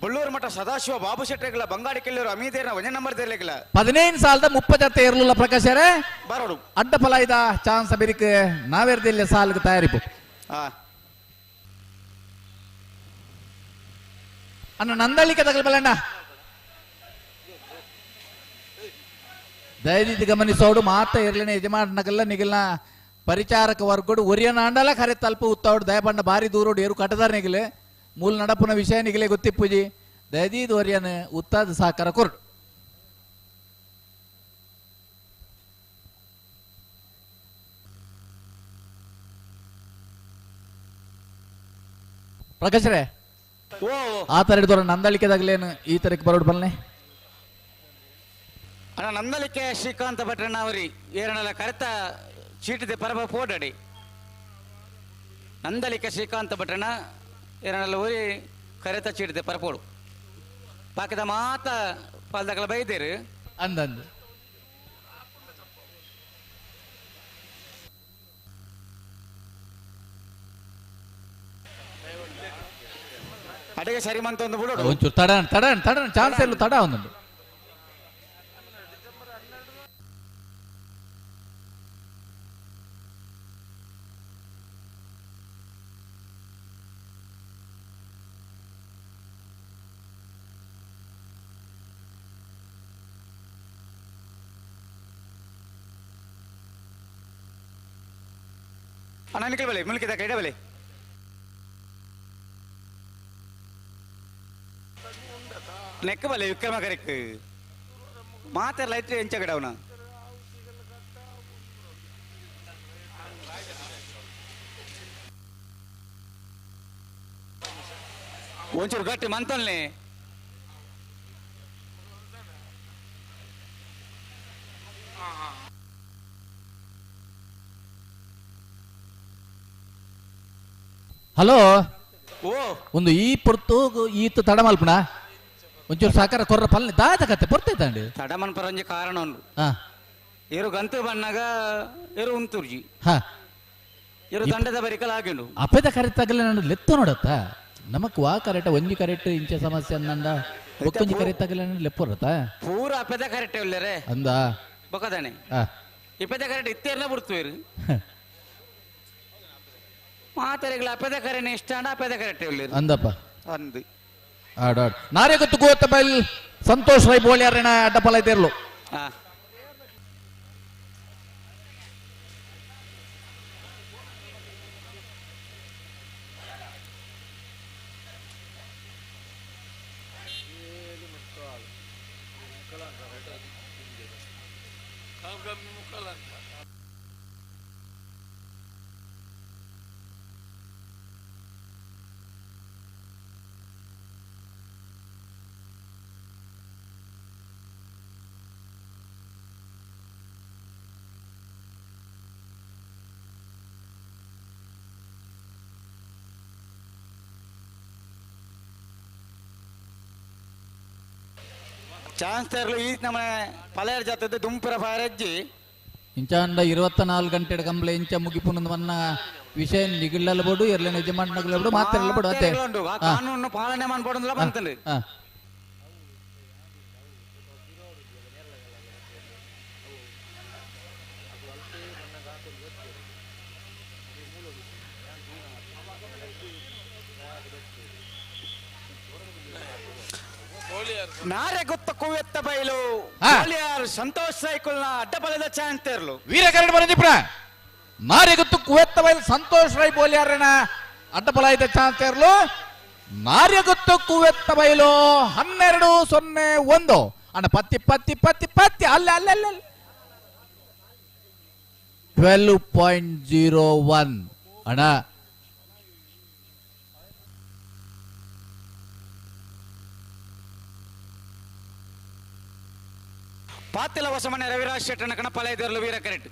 ಬಳ್ಳೂರು ಮಠ ಸದಾಶಿವ ಬಾಬು ಶೆಟ್ಟರ್ಗಳ ಬಂಗಾಡಿ ಕೆಲ್ಲೂರು ಅಮೀದೇರ್ನ ಒಂದೇ ನಂಬರ್ ದೇರ್ಲಿಲ್ಲ 15 ಸಾಲದ 30 ಜೊತೆ ಇರಲಿಲ್ಲ ಪ್ರಕಾಶರೇ ಬರೋಡು ಅಡ್ಡ ಫಲ ಇದ ಚಾನ್ಸ್ ಬಿರಿಕ್ ನಾವೇರ್ದಿಲ್ಲ ಸಾಲ್ಗೆ ತಯಾರಿಪು. ಅಣ್ಣ ನಂದಳಿಕೆ ತಗಲ್ಬಲ್ಲಣ್ಣ ದಯದಿದ್ದು ಗಮನಿಸೋಡು ಮಾತ ಇರ್ಲಿನ ಯಜಮಾನಗಲ್ಲ ನಿಗಲ್ನ ಪರಿಚಾರಕ ವರ್ಗಡು ಒರಿಯನ ಅಂಡಲ ಖರೆ ತಲ್ಪ ಉತ್ತಾವಡು ದಯಪಂಡ ಭಾರಿ ದೂರೋಡು ಏರು ಕಟ್ಟದಾರ ನಿಗಲೆ ಮೂಲ ನಡಪುನ ವಿಷಯ ನಿಗಲೆ ಗೊತ್ತಿಪ್ಪುಜಿ ದಯದೀದ್ ಒರಿಯನ ಉತ್ತಾದ ಸಹಕಾರ ಕೊರಡು. ಪ್ರಕಾಶ್ರೇ ಆ ತರ ಹಿಡಿದವ್ರ ನಂದಳಿಕೆದಾಗ್ಲೇನು ಈ ತರಕ್ಕೆ ಬರೋಡು ಬಲ್ನೆ ಅಣ್ಣ ನಂದಳಿಕೆ ಶ್ರೀಕಾಂತ ಭಟ್ರಣ್ಣ ಅವರಿ ಏರನಲ್ಲ ಕರೆತ ಚೀಟಿದೆ ಪರಬ ಪೋಡಡಿ ನಂದಳಿಕೆ ಶ್ರೀಕಾಂತ ಭಟ್ರಣ್ಣ ಏರನಲ್ಲ ಊರಿ ಕರೆತ ಚೀಟಿದೆ ಪರಪೋಡು ಪಾಕದ ಮಾತ ಪಾಲ್ದಗಳ ಬೈದೇರು ಅಂದಂದು ಅಡಿಗೆ ಸರಿ ಮಂತ ಒಂದು ಬಿಡೋಡು ಒಂಚೂರು ತಡ ತಡ ತಡ ಚಾನ್ಸ್ ಇಲ್ಲ ತಡ ಒಂದೊಂದು. ಅಣ್ಣ ನಿಖಲ್ ಬಲೆ ಮುಲ್ಕಿದ ಕೈಡ ಬಲೆ ನೆಕ್ ಬಲೆ ವಿಕ್ರಮ ಕರೆಕ್ ಮಾತ್ರ ಲೈಟ್ ಎಂಚ ಕಡವನ ಒಂಚೂರು ಗಟ್ಟಿ ಮಂತಲ್ನೇ ಹಲೋ ಓ ಒಂದು ಈ ಪೊರ್ತು ಈತ ತಡ ಮಲ್ಪಣ ಒಂಚೂರು ಸಾಕಾರ ಕೊರ್ರ ಪಲ್ಲೆ ದಾದ ಕತೆ ಪೊರ್ತೈತಂడి ತಡಮನ್ ಪರಂಜಿ ಕಾರಣ ಉಂಡು ಹಾ ಏರು ಗಂತು ಬಣ್ಣಗ ಏರು ಉಂತುರ್ಜಿ ಹಾ ಏರು ದಂಡದ ಬರಿಕಲ್ ಆಗಿಂಡು ಅಪೇದ ಕರೆ ತಗಲೆ ನಾನು ಲೆತ್ತ ನೋಡತ್ತ ನಮಕ್ ವಾ ಕರೆಕ್ಟ್ ಒಂಜಿ ಕರೆಕ್ಟ್ ಇಂಚ ಸಮಸ್ಯೆ ಅಂದಂಡ ಬೊಕ್ಕೊಂಜಿ ಕರೆ ತಗಲೆ ಲೆಪ್ಪೊರತ್ತ ಪೂರ ಅಪೇದ ಕರೆಕ್ಟ್ ಉಳ್ಳರೆ ಅಂದ ಬೊಕದಾನೆ ಹಾ ಇಪ್ಪದ ಕರೆಕ್ಟ್ ಇತ್ತೇರ್ನ ಬಿಡ್ತುವೇರು ಮಾತರೆಗಳ ಅಪೇದ ಕರೆನೆ ಇಷ್ಟ ಅಂಡ ಅಪೇದ ಕರೆಕ್ಟ್ ಉಳ್ಳೇರು ಅಂದಪ್ಪ ಅಂದು ಆಡ್ ಆಡ್ ನಾರೇ ಗೊತ್ತು ಗೋತ್ತ ಬೈಲ್ ಸಂತೋಷ್ ರೈ ಬೋಳ್ಯಾರಣ ಅಡ್ಡಪಲ ಇರ್ಲು ಹಾ ಚಾನ್ಸ್ ತರಲು ಈ ನಮ್ಮ ಪಲೇರ್ ಜಾತದ ದುಂಪುರ ಫಾರಜ್ಜಿ ಇಂಚಾಂಡ 24 ಗಂಟೆ ಕಂಬ್ಲೆ ಇಂಚ ಮುಗಿಪುನಂದು ಮನ್ನ ವಿಷಯ ನಿಗಿಳ್ಳಲ್ಲ ಬೋಡು ಎರ್ಲೆ ಯಜಮಾನಗಲ ಬೋಡು ಮಾತಾಡಲ್ಲ ಬೋಡು ಅತ್ತೆ ಉಂಡು ಆ ಕಾನೂನು ಪಾಲನೆ ಮಾಡ್ಬೋಡಂದಲ ಬಂತಂದು ಹಾ ನಾರೆ ಗೊತ್ತ ಕುವೆತ್ತ ಬೈಲು ಸಂತೋಷ್ ಸೈಕಲ್ನ ಅಡ್ಡಬಲದ ಚಾನ್ಸ್ ತೇರ್ಲು ವೀರ ಕರಡು ಬರಂಜಿಪುರ ನಾರೆ ಗೊತ್ತು ಕುವೆತ್ತ ಬೈಲು ಸಂತೋಷ್ ರೈ ಬೋಲಿಯಾರಣ ಅಡ್ಡಬಲ ಇದೆ ಚಾನ್ಸ್ ತೇರ್ಲು ನಾರ್ಯ ಗೊತ್ತು ಕುವೆತ್ತ ಬೈಲು 12-0-1 ಅಣ್ಣ ಪತ್ತಿ ಪತ್ತಿ ಪತ್ತಿ ಪತ್ತಿ ಅಲ್ಲ ಅಲ್ಲ ಅಲ್ಲ 12.01 ಅಣ್ಣ ಪಾತಿಲ ಹೊಸಮನೆ ರವಿರಾಜ್ ಶೆಟ್ಟನ ಕಣಪಲ ಇದ್ರಲು ವೀರ ಕರೆಕ್ಟ್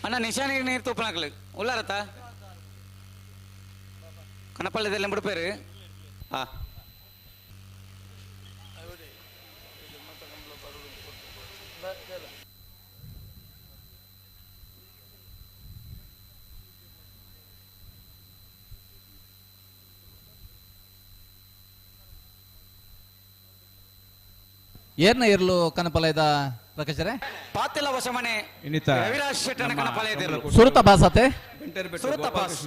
ಅಣ್ಣ ನಿಶಾನಿಗೆ ನೀರು ತೂಪನಾಗ್ಲಿ ಉಲ್ಲಾರತ್ತ ಕಣಪಳ್ಳಿದಲ್ಲಿ ಬಿಡ್ಪೇರು ಹಾ ಏರ್ನ ಇರ್ಲು ಕನಪಲ ಇದ ಪ್ರಕಾಶರೇ ಪಾತಿಲ ಹೊಸಮನೆ ಇನ್ನಿತ ರವಿರಾಜ್ ಶೆಟ್ಟನ ಕಣಪಲ ಇದ್ರಲು ಸುರುತ ಬಾಸತೆ ಸುರುತ ಪಾಸ್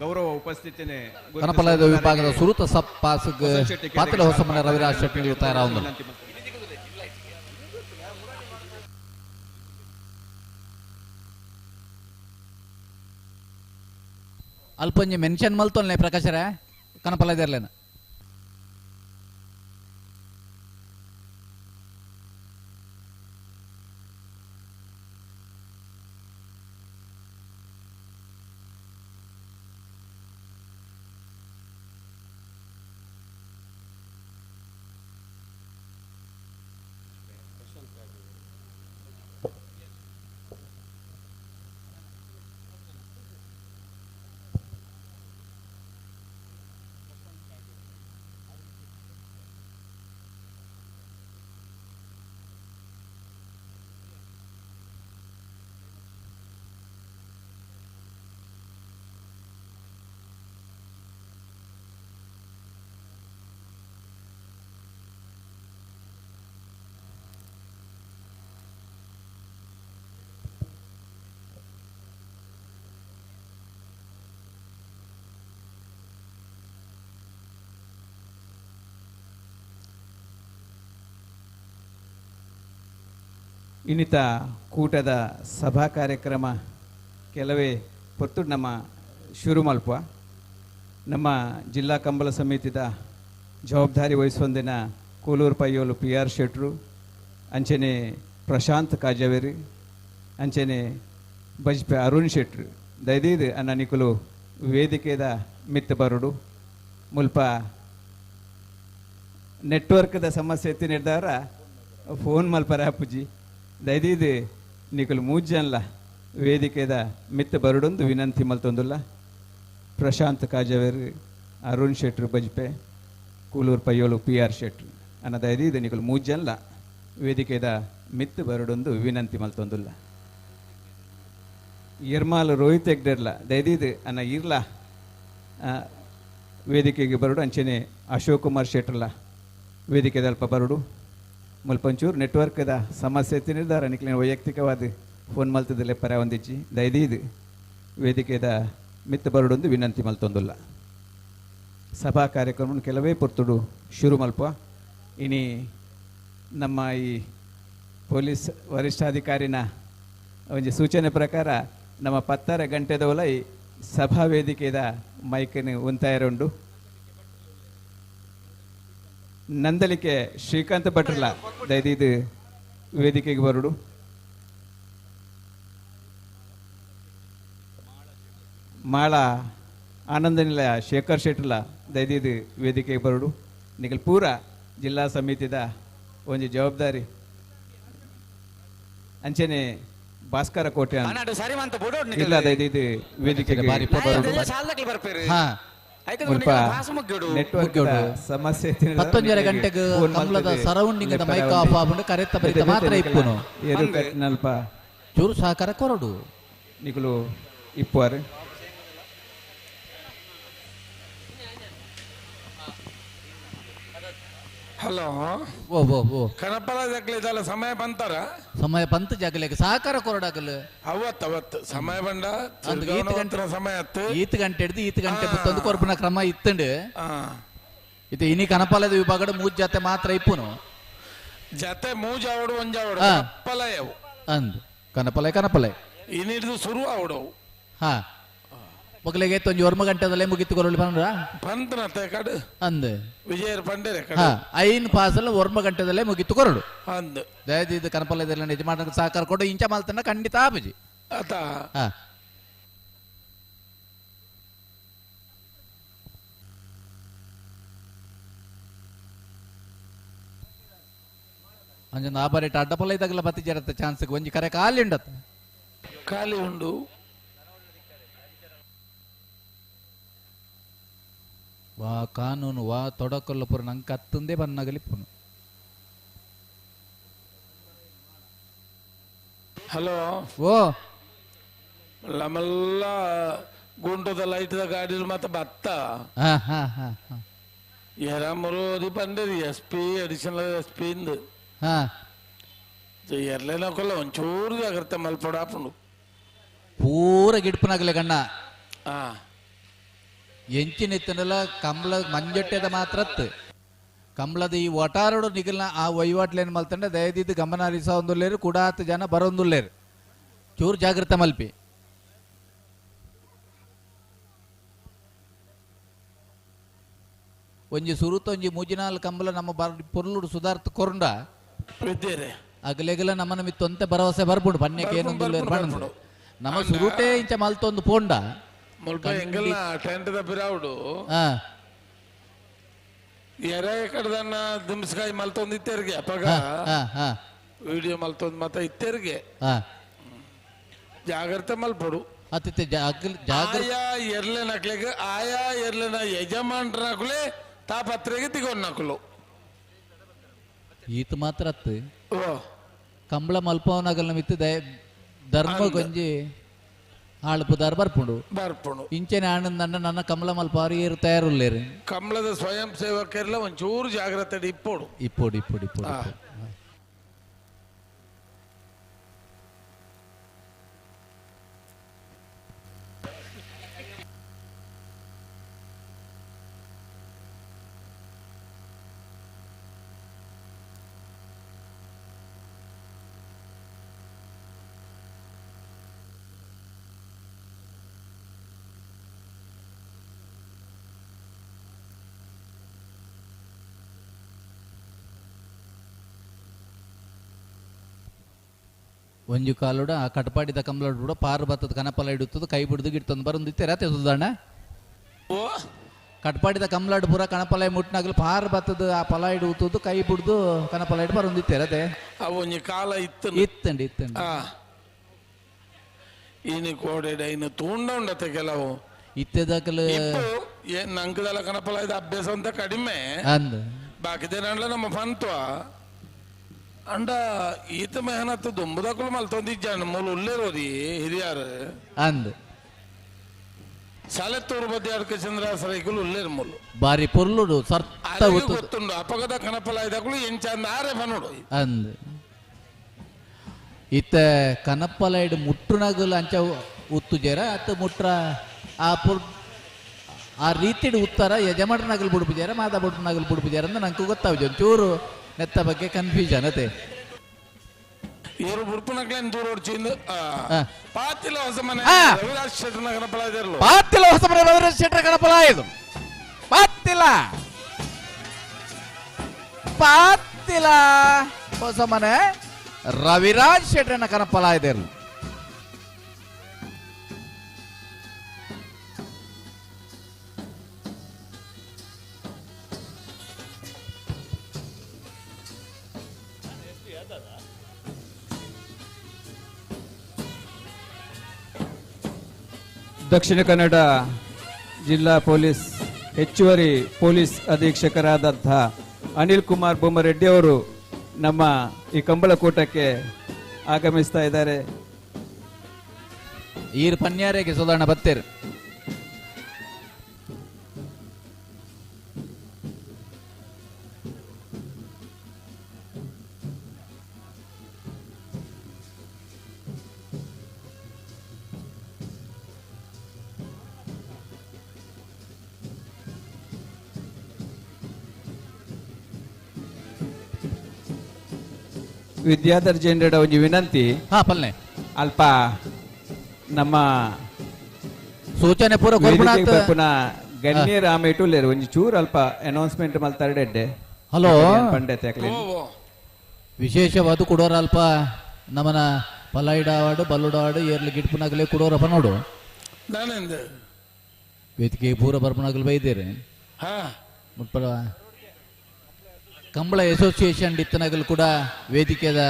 ಗೌರವ ಉಪಸ್ಥಿತಿನೇ ಕನಪಲದ ವಿಭಾಗದ ಸುರುತ ಸಬ್ ಪಾಸ್ ಪಾತಿಲ ಹೊಸಮನೆ ರವಿರಾಜ್ ಶೆಟ್ಟಿ ತಯಾರಾവുಂದು ಅಲ್ಪೊಂಜಿ ಮೆನ್ಷನ್ ಮಲ್ತೊಲ್ನೆ ಪ್ರಕಾಶರೇ ಕನಪಲ ಇದಿರ್ಲೇನ ಇನ್ನಿತ ಕೂಟದ ಸಭಾ ಕಾರ್ಯಕ್ರಮ ಕೆಲವೇ ಪೊರ್ತು ನಮ್ಮ ಶುರು ಮಲ್ಪ ನಮ್ಮ ಜಿಲ್ಲಾ ಕಂಬಳ ಸಮಿತಿದ ಜವಾಬ್ದಾರಿ ವಹಿಸೊಂದಿನ ಕೋಲೂರು ಪಯ್ಯೋಲು ಪಿ ಆರ್ ಶೆಟ್ರು ಅಂಚನೆ ಪ್ರಶಾಂತ್ ಕಾಜವೇರಿ ಅಂಚನೆ ಬಜ್ಪೆ ಅರುಣ್ ಶೆಟ್ರು ದಯದೀದ್ ಅನ್ನ ನಿಕುಲು ವೇದಿಕೆದ ಮಿತ್ತ ಬರುಡು ಮುಲ್ಪ ನೆಟ್ವರ್ಕ್ದ ಸಮಸ್ಯೆ ಎತ್ತಿನಿಡ್ದವರ ಫೋನ್ ಮಲ್ಪರ ಅಪ್ಪುಜಿ ದಯದೀದ್ ನಿಕುಲು ಮೂಜನ್ಲ ವೇದಿಕೆದ ಮಿತ್ತ ಬರುಡೊಂದು ವಿನಂತಿ ಮಲ್ತೊಂದುಲ್ಲ ಪ್ರಶಾಂತ್ ಕಾಜವೇರ್ ಅರುಣ್ ಶೆಟ್ರು ಬಜ್ಪೆ ಕೂಲೂರು ಪಯ್ಯೋಳು ಪಿ ಆರ್ ಶೆಟ್ರು ಅನ್ನ ದಯದೀದ್ ನಿಕುಲು ಮೂಜನ್ಲ ವೇದಿಕೆದ ಮಿತ್ತ ಬರುಡೊಂದು ವಿನಂತಿ ಮಲ್ತೊಂದುಲ್ಲ ಇರ್ಮಾಲ್ ರೋಹಿತ್ ಹೆಗ್ಡೆರ್ಲ ದಯದೀದ್ ಅನ್ನ ಇರ್ಲ ವೇದಿಕೆಗೆ ಬರುಡು ಅಂಚನೆ ಅಶೋಕ್ ಕುಮಾರ್ ಶೆಟ್ರಲ ವೇದಿಕೆದಲ್ಪ ಬರುಡು ಮುಲ್ಪಂಚೂರು ನೆಟ್ವರ್ಕ್ದ ಸಮಸ್ಯೆ ತಿನ್ನಿದ್ದಾರೆ ನಿಕ್ಲಿನ ವೈಯಕ್ತಿಕವಾದ ಫೋನ್ ಮಲ್ತದಲ್ಲೇ ಪರ ಒಂದಿಜ್ಜಿ ದಯದೀದ್ ವೇದಿಕೆದ ಮಿತ್ತ ಬರುಡೊಂದು ವಿನಂತಿ ಮಲ್ತೊಂದುಲ್ಲ ಸಭಾ ಕಾರ್ಯಕ್ರಮ ಕೆಲವೇ ಪೊರ್ತುಡು ಶುರು ಮಲ್ಪ ಇನಿ ನಮ್ಮ ಈ ಪೊಲೀಸ್ ವರಿಷ್ಠಾಧಿಕಾರಿನ ಒಂಜಿ ಸೂಚನೆ ಪ್ರಕಾರ ನಮ್ಮ 10:30 ಗಂಟೆದವಲ ಈ ಸಭಾ ವೇದಿಕೆದ ಮೈಕನ್ನು ಉಂತಾಯರುಂಡು ನಂದಲಿಕೆ ಶ್ರೀಕಾಂತ್ ಭಟ್ರಲ ದಯದೀದ್ ವೇದಿಕೆಗೆ ಬರುಡು ಮಾಳ ಆನಂದನಿಲ ಶೇಖರ್ ಶೆಟ್ರಲ ದಯದೀದ್ ವೇದಿಕೆಗೆ ಬರುಡು ನಿಖಲ್ ಪೂರ ಜಿಲ್ಲಾ ಸಮಿತಿದ ಒಂಜಿ ಜವಾಬ್ದಾರಿ ಅಂಚನೆ ಭಾಸ್ಕರ ಕೋಟೆ ಇಲ್ಲ ದಯದೀದ್ ವೇದಿಕೆಗೆ ನೆಟ್ವರ್ಕ್ ಸಮಸ್ಯೆ 11:30 ಗಂಟೆಗೆ ಕಮಲದ ಸರೌಂಡಿಂಗ್ ಮೈಕ್ ಆಫ್ ಆಪುಂಡು ಕರೆತ್ತ ಬರಿತ ಮಾತ್ರ ಇಪ್ಪುನು ನಲ್ಪ ಚೂರು ಸಹಕಾರ ಕೊರಡು ನಿಕುಲು ಇಪ್ಪುವಾರು ಹಲೋ ಓ ಓ ಓ ಕನಪಲ ಜಗ್ಲಿದಲ್ಲ ಸಮಯ ಬಂತಾರ ಸಮಯ ಬಂತ ಜಗಲಿಗೆ ಸಹಕಾರ ಕೊರಡಾಗಲು ಅವತ್ತು ಅವತ್ತು ಸಮಯ ಬಂಡ ಸಮಯ ಅತ್ತು ಈತ್ ಗಂಟೆ ಹಿಡಿದು ಈತ್ ಗಂಟೆ ಬತ್ತೊಂದು ಕೊರ್ಪುನ ಕ್ರಮ ಇತ್ತಂಡು ಇದು ಇನಿ ಕನಪಾಲದ ವಿಭಾಗದ ಮೂಜ್ ಜಾತೆ ಮಾತ್ರ ಇಪ್ಪುನು ಜತೆ ಮೂಜಾವಡು ಒಂಜಾವಡು ಕನಪಲಯವು ಅಂದ್ ಕನಪಲೆ ಕನಪಲೆ ಇನ್ನಿಡ್ದು ಶುರು ಆವಡವು ಹಾ ಮೊಗಲಿಗೆ ತೊಂಜಿ ಒರ್ಮ ಗಂಟೆದಲ್ಲೇ ಮುಗಿತು ಕೊರಳಿ ಬಂದ್ರ ಬಂತನತ್ತೆ ಕಡು ಅಂದ್ ವಿಜಯರ್ ಪಂಡೇರೆ ಹಾ ಐನ್ ಪಾಸಲ್ ಒರ್ಮ ಗಂಟೆದಲ್ಲೇ ಮುಗಿತು ಕೊರಡು ಅಂದ್ ದಯದಿದ್ದು ಕನಪಲದೆಲ್ಲ ಯಜಮಾನರಿಗೆ ಸಹಕಾರ ಕೊಡು ಇಂಚ ಮಾಲ್ತನ ಖಂಡಿತ ಆಪುಜಿ ಆತ ಹಾ ಅಂಜನ ಆ ಬಾರಿ ಅಡ್ಡಪಲ್ಲ ಇದ್ದಾಗಲ ಬತ್ತಿ ಜರತ್ತ ಚಾನ್ಸ್ ಒಂಜಿ ಕರೆ ಖಾಲಿ ಉಂಡತ್ತ ಖಾಲಿ ಉಂಡು ವಾ ಕಾನೂನು ವಾ ತೊಡಕೊಲ್ಲ ಪುರ ನಂಗೆ ಅತ್ತಂದೇ ಬನ್ನಗಲಿಪ್ಪನು ಹಲೋ ಓ ನಮ್ಮೆಲ್ಲ ಗುಂಟದ ಲೈಟ್ದ ಗಾಡಿ ಮತ್ತೆ ಬತ್ತ ಹಾ ಹಾ ಹಾ ಎರ ಪಂಡೇರಿ S P additional S P ಇಂದು ಹಾ ಎರ್ಲೇನಕೊಲ್ಲ ಒಂಚೂರು ಜಾಗ್ರತೆ ಮಲ್ಪಡಾಪುಂಡು ಪೂರ ಗಿಡ್ಪನಾಗಲೆ ಗಣ್ಣ ಹಾ ಎಂಚಿನೆತ್ತನಲ್ಲ ಕಂಬಳ ಮಂಜೊಟ್ಟೆದ ಮಾತ್ರತ್ ಕಂಬಳದ ಈ ಒಟಾರೋಡು ನಿಗಲ್ನ ಆ ವಹಿವಾಟ್ಲೇನು ಮಲ್ತಂಡೆ ದಯದಿದ್ದು ಗಮನ ಹರಿಸ ಒಂದುಲ್ಲೇರು ಕುಡಾತ್ ಜನ ಬರೋಂದುಲ್ಲೇರು ಚೂರು ಜಾಗೃತ ಮಲ್ಪಿ ಒಂಜಿ ಸುರುತ ಒಂಜಿ ಮೂಜಿನಾಲ್ ಕಂಬಳ ನಮ್ಮ ಬರ್ ಪೊರ್ಲುಡು ಸುಧಾರ್ಥ ಕೊರುಂಡ ಅಗಲೆಗಲ ನಮ್ಮನ ಮಿತ್ತೊಂತೆ ಭರವಸೆ ಬರ್ಬುಡು ಬನ್ಯಕ್ಕೆ ಏನೊಂದುಲ್ಲೇರು ಬಣ್ಣು ನಮ್ಮ ಸುರುಟೆ ಇಂಚ ಮಲ್ತೊಂದು ಪೋಂಡ ಮುಲ್ಪ ಎಂಗಲ್ನ ಟೆಂಟ್ the ಬಿರಾವುಡು ಎರೆ ಕಡದನ್ನ ದಿಂಬ್ಸ್ಕಾಯಿ ಮಲ್ತೊಂದು ಇತ್ತೆರ್ಗೆ ಅಪಗ ವಿಡಿಯೋ ಮಲ್ತೊಂದು ಮತ್ತ ಇತ್ತೆರ್ಗೆ ಜಾಗ್ರತೆ ಮಲ್ಪಡು ಅತಿಥಿ ಆಯಾ ಎರ್ಲೆ ನಕ್ಲೆಗ್ ಆಯಾ ಎರ್ಲೆನ ಯಜಮಾನ್ರ ನಕುಲೆ ತಾಪತ್ರೆಗೆ ತಿಗೊಂಡು ನಕಲು ಈತ ಮಾತ್ರ ಅತ್ತು ಕಂಬಳ ಮಲ್ಪವನಾಗಲ್ ಮಿತ್ತು ಧರ್ಮ ಗೊಂಜಿ ಆಳ್ಪುದಾರ್ ಬರ್ಪುಂಡು ಬರ್ಪುಂಡು ಇಂಚೆನೆ ಆನಂದ ನನ್ನ ಕಮಲ ಮಲ್ಪಾರು ಏರು ತಯಾರುಲ್ಲೇರು ಕಮಲದ ಸ್ವಯಂ ಸೇವಕರೆಲ್ಲ ಒಂಚೂರು ಜಾಗ್ರತೆ ಇಪ್ಪೋಡು ಇಪ್ಪೋಡು ಇಪ್ಪೋಡು ಇಪ್ಪೋಡು ಒಂಜಿ ಕಾಲುಡ ಆ ಕಟಪಾಡಿದ ಕಂಬಳ ಕೂಡ ಪಾರು ಬತ್ತದ ಕನಪಲ ಇಡುತ್ತದ ಕೈ ಬಿಡ್ದು ಗಿಡ್ತಂದು ಬರಂದಿತ್ತೆ ರಾತೆ ಸುಧಾರಣ ಕಟ್ಪಾಡಿದ ಕಮಲಾಡು ಪೂರ ಕಣಪಲ ಮುಟ್ನಾಗಲು ಪಾರ್ ಬತ್ತದ ಆ ಫಲ ಇಡುತ್ತದು ಕೈ ಬಿಡ್ದು ಕಣಪಲ ಇಡು ಬರಂದಿತ್ತೆ ರಾತೆ ಒಂಜಿ ಕಾಲ ಇತ್ತು ಇತ್ತಂడి ಇತ್ತಂಡಿ ಇನಿ ಕೋಡೆ ಇನ್ನು ತೂಂಡ ಉಂಡತೆ ಕೆಲವು ಇತ್ತೆದಾಕಲು ನಂಕದಲ್ಲ ಕಣಪಲ ಇದು ಅಭ್ಯಾಸ ಅಂತ ಕಡಿಮೆ ಅಂದ ಬಾಕಿದೇನಂಡ್ಲ ನಮ್ಮ ಫಂತ್ವ ಅಂಡ ಈತ ಮೆಹನತ್ ದುಂಬುದಕುಲು ಮಲ್ತೊಂದಿಜ್ಜಾಣ ಮೂಲ ಉಲ್ಲೇರೋರಿ ಹಿರಿಯಾರು ಅಂದ ಶಾಲೆತ್ತೂರು ಬದ್ದೆ ಅಡ್ಕ ಚಂದ್ರಾಸರೈಕುಲು ಉಲ್ಲೇರು ಮೂಲು ಬಾರಿ ಪೊರ್ಲುಡು ಸರ್ತ ಗೊತ್ತುಂಡು ಅಪಗದ ಕಣಪಲ ಇದಕುಲು ಎಂಚಂದ ಆರೆ ಬನೋಡು ಅಂದ ಇತ್ತ ಕನಪ್ಪಲ ಇಡು ಮುಟ್ಟುನಗಲು ಅಂಚ ಉತ್ತುಜೇರ ಅತ್ತ ಮುಟ್ರ ಆ ಪುರ್ ಆ ರೀತಿಡು ಉತ್ತರ ಯಜಮಾನನಾಗಲು ಬುಡುಪುಜಾರ ಮಾದ ಬುಡುಪುನಾಗಲು ಬುಡುಪುಜಾರ ಅಂತ ನಂಗೆ ಗೊತ್ತಾವಿದೆ ಒಂಚೂರು ನೆತ್ತ ಬಗ್ಗೆ ಕನ್ಫ್ಯೂಷನ್ ಅದೇ ಇವರು ಬುಡ್ಪುನಕ್ಲೇನ್ ದೂರ ಹೊಡ್ಚಿಂದು ಪಾತಿಲ ಹೊಸ ಮನೆ ರವಿರಾಜ್ ಶೆಟ್ಟರ್ನ ಗಣಪಲ ಇದಿರಲು ಪಾತಿಲ ಹೊಸ ಮನೆ ರವಿರಾಜ್ ಶೆಟ್ಟರ್ ಗಣಪಲ ಇದು ಪಾತಿಲ ಪಾತಿಲ ಹೊಸ ಮನೆ ರವಿರಾಜ್ ಶೆಟ್ಟರ್ನ ಕನಪಲ ಇದಿರಲು. ದಕ್ಷಿಣ ಕನ್ನಡ ಜಿಲ್ಲಾ ಪೊಲೀಸ್ ಹೆಚ್ಚುವರಿ ಪೊಲೀಸ್ ಅಧೀಕ್ಷಕರಾದಂಥ ಅನಿಲ್ ಕುಮಾರ್ ಬೊಮ್ಮರೆಡ್ಡಿ ಅವರು ನಮ್ಮ ಈ ಕಂಬಳಕೂಟಕ್ಕೆ ಆಗಮಿಸ್ತಾ ಇದ್ದಾರೆ. ಈರ್ ಪನ್ಯಾರೆಗೆ ಸುಧಾರಣ ಬತ್ತೇರು. ವಿದ್ಯಾಧರ್ ಜೈನರ ಒಂಜಿ ವಿನಂತಿ. ಹಾ ಪಲ್ನೆ ಅಲ್ಪ ನಮ್ಮ ಸೂಚನೆ ಪೂರ ಪುನಃ ಗಣ್ಯರ ಆಮೇಟುಲ್ಲೇರು ಒಂಜಿ ಚೂರು ಅಲ್ಪ ಅನೌನ್ಸ್ಮೆಂಟ್ ಮಲ್ತಾರೆಡ್ಡೆ. ಹಲೋ ಪಂಡಿತ ವಿಶೇಷವಾದ ಕೊಡೋರ ಅಲ್ಪ ನಮನ ಪಲಾಯಿಡಾವಾಡು ಬಲ್ಲುಡಾಡು ಏರ್ಲಿ ಗಿಟ್ಪುನಾಗಲೇ ಕೊಡೋರಪ್ಪ ನೋಡು. ವೇದಿಕೆ ಪೂರ ಬರ್ಪುನಾಗಲು ಬೈದೇರೆ ಮುಟ್ಪಲ ಕಂಬಳ ಅಸೋಸಿಯೇಷನ್ ಇತ್ತನಗಲು ಕೂಡ ವೇದಿಕೆದ